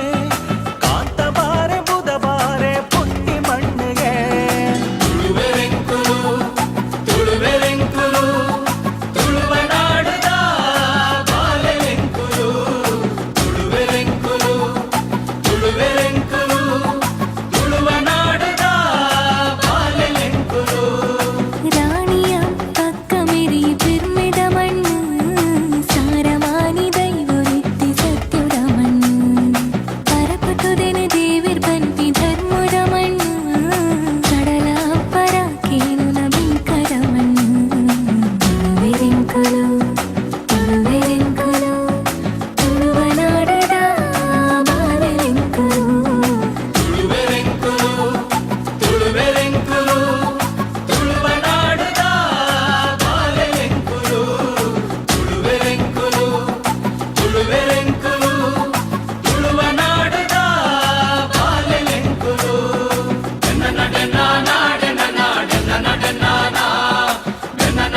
ಕಾಂತ ಬಾರೆ ಬುಧ ಬಾರೆ ಪುಟ್ಟಿ ಮಣ್ಣಿಗೆ ತುಳುವೆರೆಂಕುಲು ತುಳುವೆರೆಂಕುಲು ತುಳುವ ನಾಡುದ ಬಾಲೆಲೆಂಕುಲು ತುಳುವೆರೆಂಕುಲು ತುಳುವೆರೆಂಕುಲು ತುಳುವ ನಾಡುದ ಬಾಲೆಲೆಂಕುಲು ರಾಣಿಯ ಪಕ್ಕ ಮೆರಿ ಪಿರ್ಮೆದ ಮಣ್ಣು ಸಾರಮಾನಿ ದೈವೊರಿತ್ತಿ ಸತ್ಯದ ಮಣ್ಣು ಪರಪತುದೆನ ದೇವಿರ್ ಬನ್ಪಿ ಧರ್ಮದ ಮಣ್ಣು ಕಡಲ ಪರ ಕೇನುನ ಬಿಂಕದ ಮಣ್ಣು ತುಳುವೆರೆಂಕುಲು ತುಳುವೆರೆಂಕುಲು ತುಳುವ ನಾಡದ ಬಾಲೆಲೆಂಕುಲು ತುಳುವೆರೆಂಕುಲು ತುಳುವೆರೆಂಕುಲು ತುಳುವ ನಾಡುದ ಬಾಲೆಲೆಂಕುಲು ತುಳುವೆರೆಂಕುಲು ತುಳುವೆರೆಂಕುಲು ತುಳುವ ನಾಡುದ ಬಾಲೆಲೆಂಕುಲು ನಡ ನಾಡ ನಾಡ ನಡ ನಾನಾ ನಡ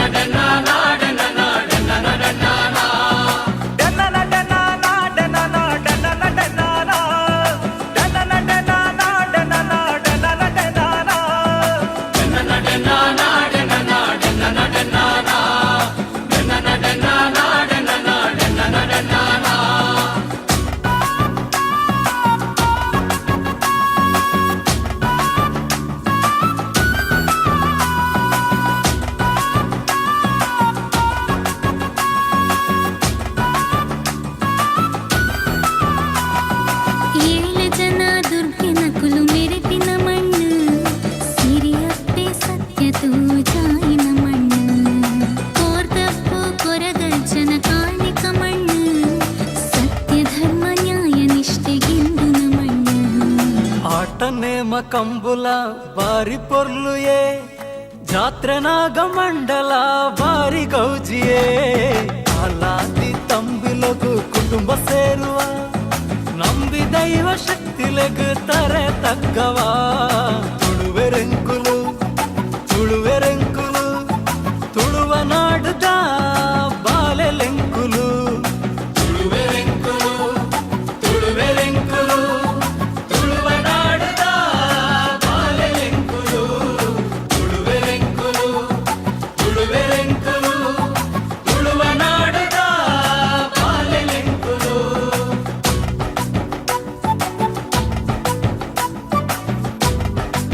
ನಾಡ ನಾಡ ನಡ ನಾನಾ ಏಳು ಜನ ದುರ್ಗಿನ ಕುಲು ಮೆರೆಪಿನ ಮಣ್ಣು ಸಿರಿಯಪ್ಪೆ ಸತ್ಯ ತೂಜಾಯಿನ ಮಣ್ಣು ಕೋರ್ದಪ್ಪು ಕೊರಗಜ್ಜನ ಕಾಣಿಕ ಮಣ್ಣು ಸತ್ಯ ಧರ್ಮ ನ್ಯಾಯ ನಿಷ್ಠೆ ಗೆಂದುನ ಮಣ್ಣು ಆಟ ನೇಮ ಕಂಬುಲ ಬಾರಿ ಪೊರ್ಲುಯೇ ಜಾತ್ರೆ ನಾಗ ಮಂಡಲ ಬಾರಿ ಗೌಜಿಯೇ ಆಲಾದಿ ತಂಬಿಲಗು ಕುಟುಂಬ ಸೇರುವ ನಂಬಿ ದೈವ ಶಕ್ತಿಲೆಗು ತರೆ ತಗ್ಗವ ತುಳುವೆರೆಂಕುಲು ತುಳುವೆರೆಂಕುಲು ತುಳುವ ನಾಡುದ ಬಾಲೆಲೆಂಕುಲು ತುಳುವೆರೆಂಕುಲು ತುಳುವೆರೆಂಕುಲು ತುಳುವ ನಾಡುದ ಬಾಲೆಲೆಂಕುಲು ತುಳುವೆರೆಂಕುಲು ತುಳುವೆರೆಂಕುಲು ತುಳುವ ನಾಡುದ ಬಾಲೆಲೆಂಕುಲು ಿ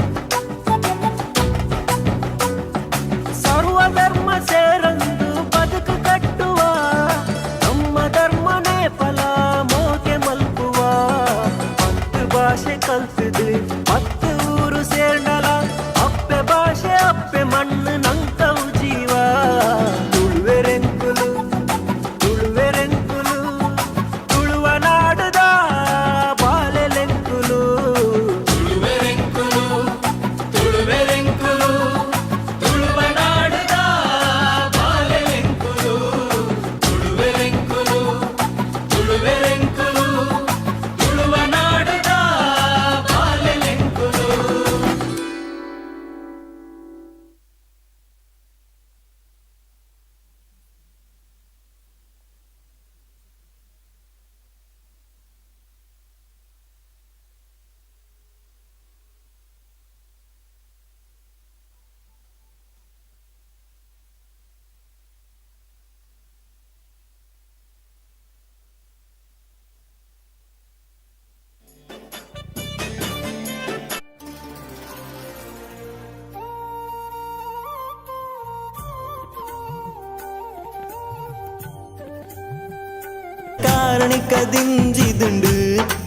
ಕಾರ್ಣಿಕ ದಿಂಜಿದುಂಡು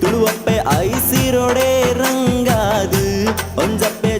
ತುಳುವಪ್ಪೆ ಐಸಿರೋಡೆ ರಂಗಾದು ಒಂಜಪ್ಪೆ.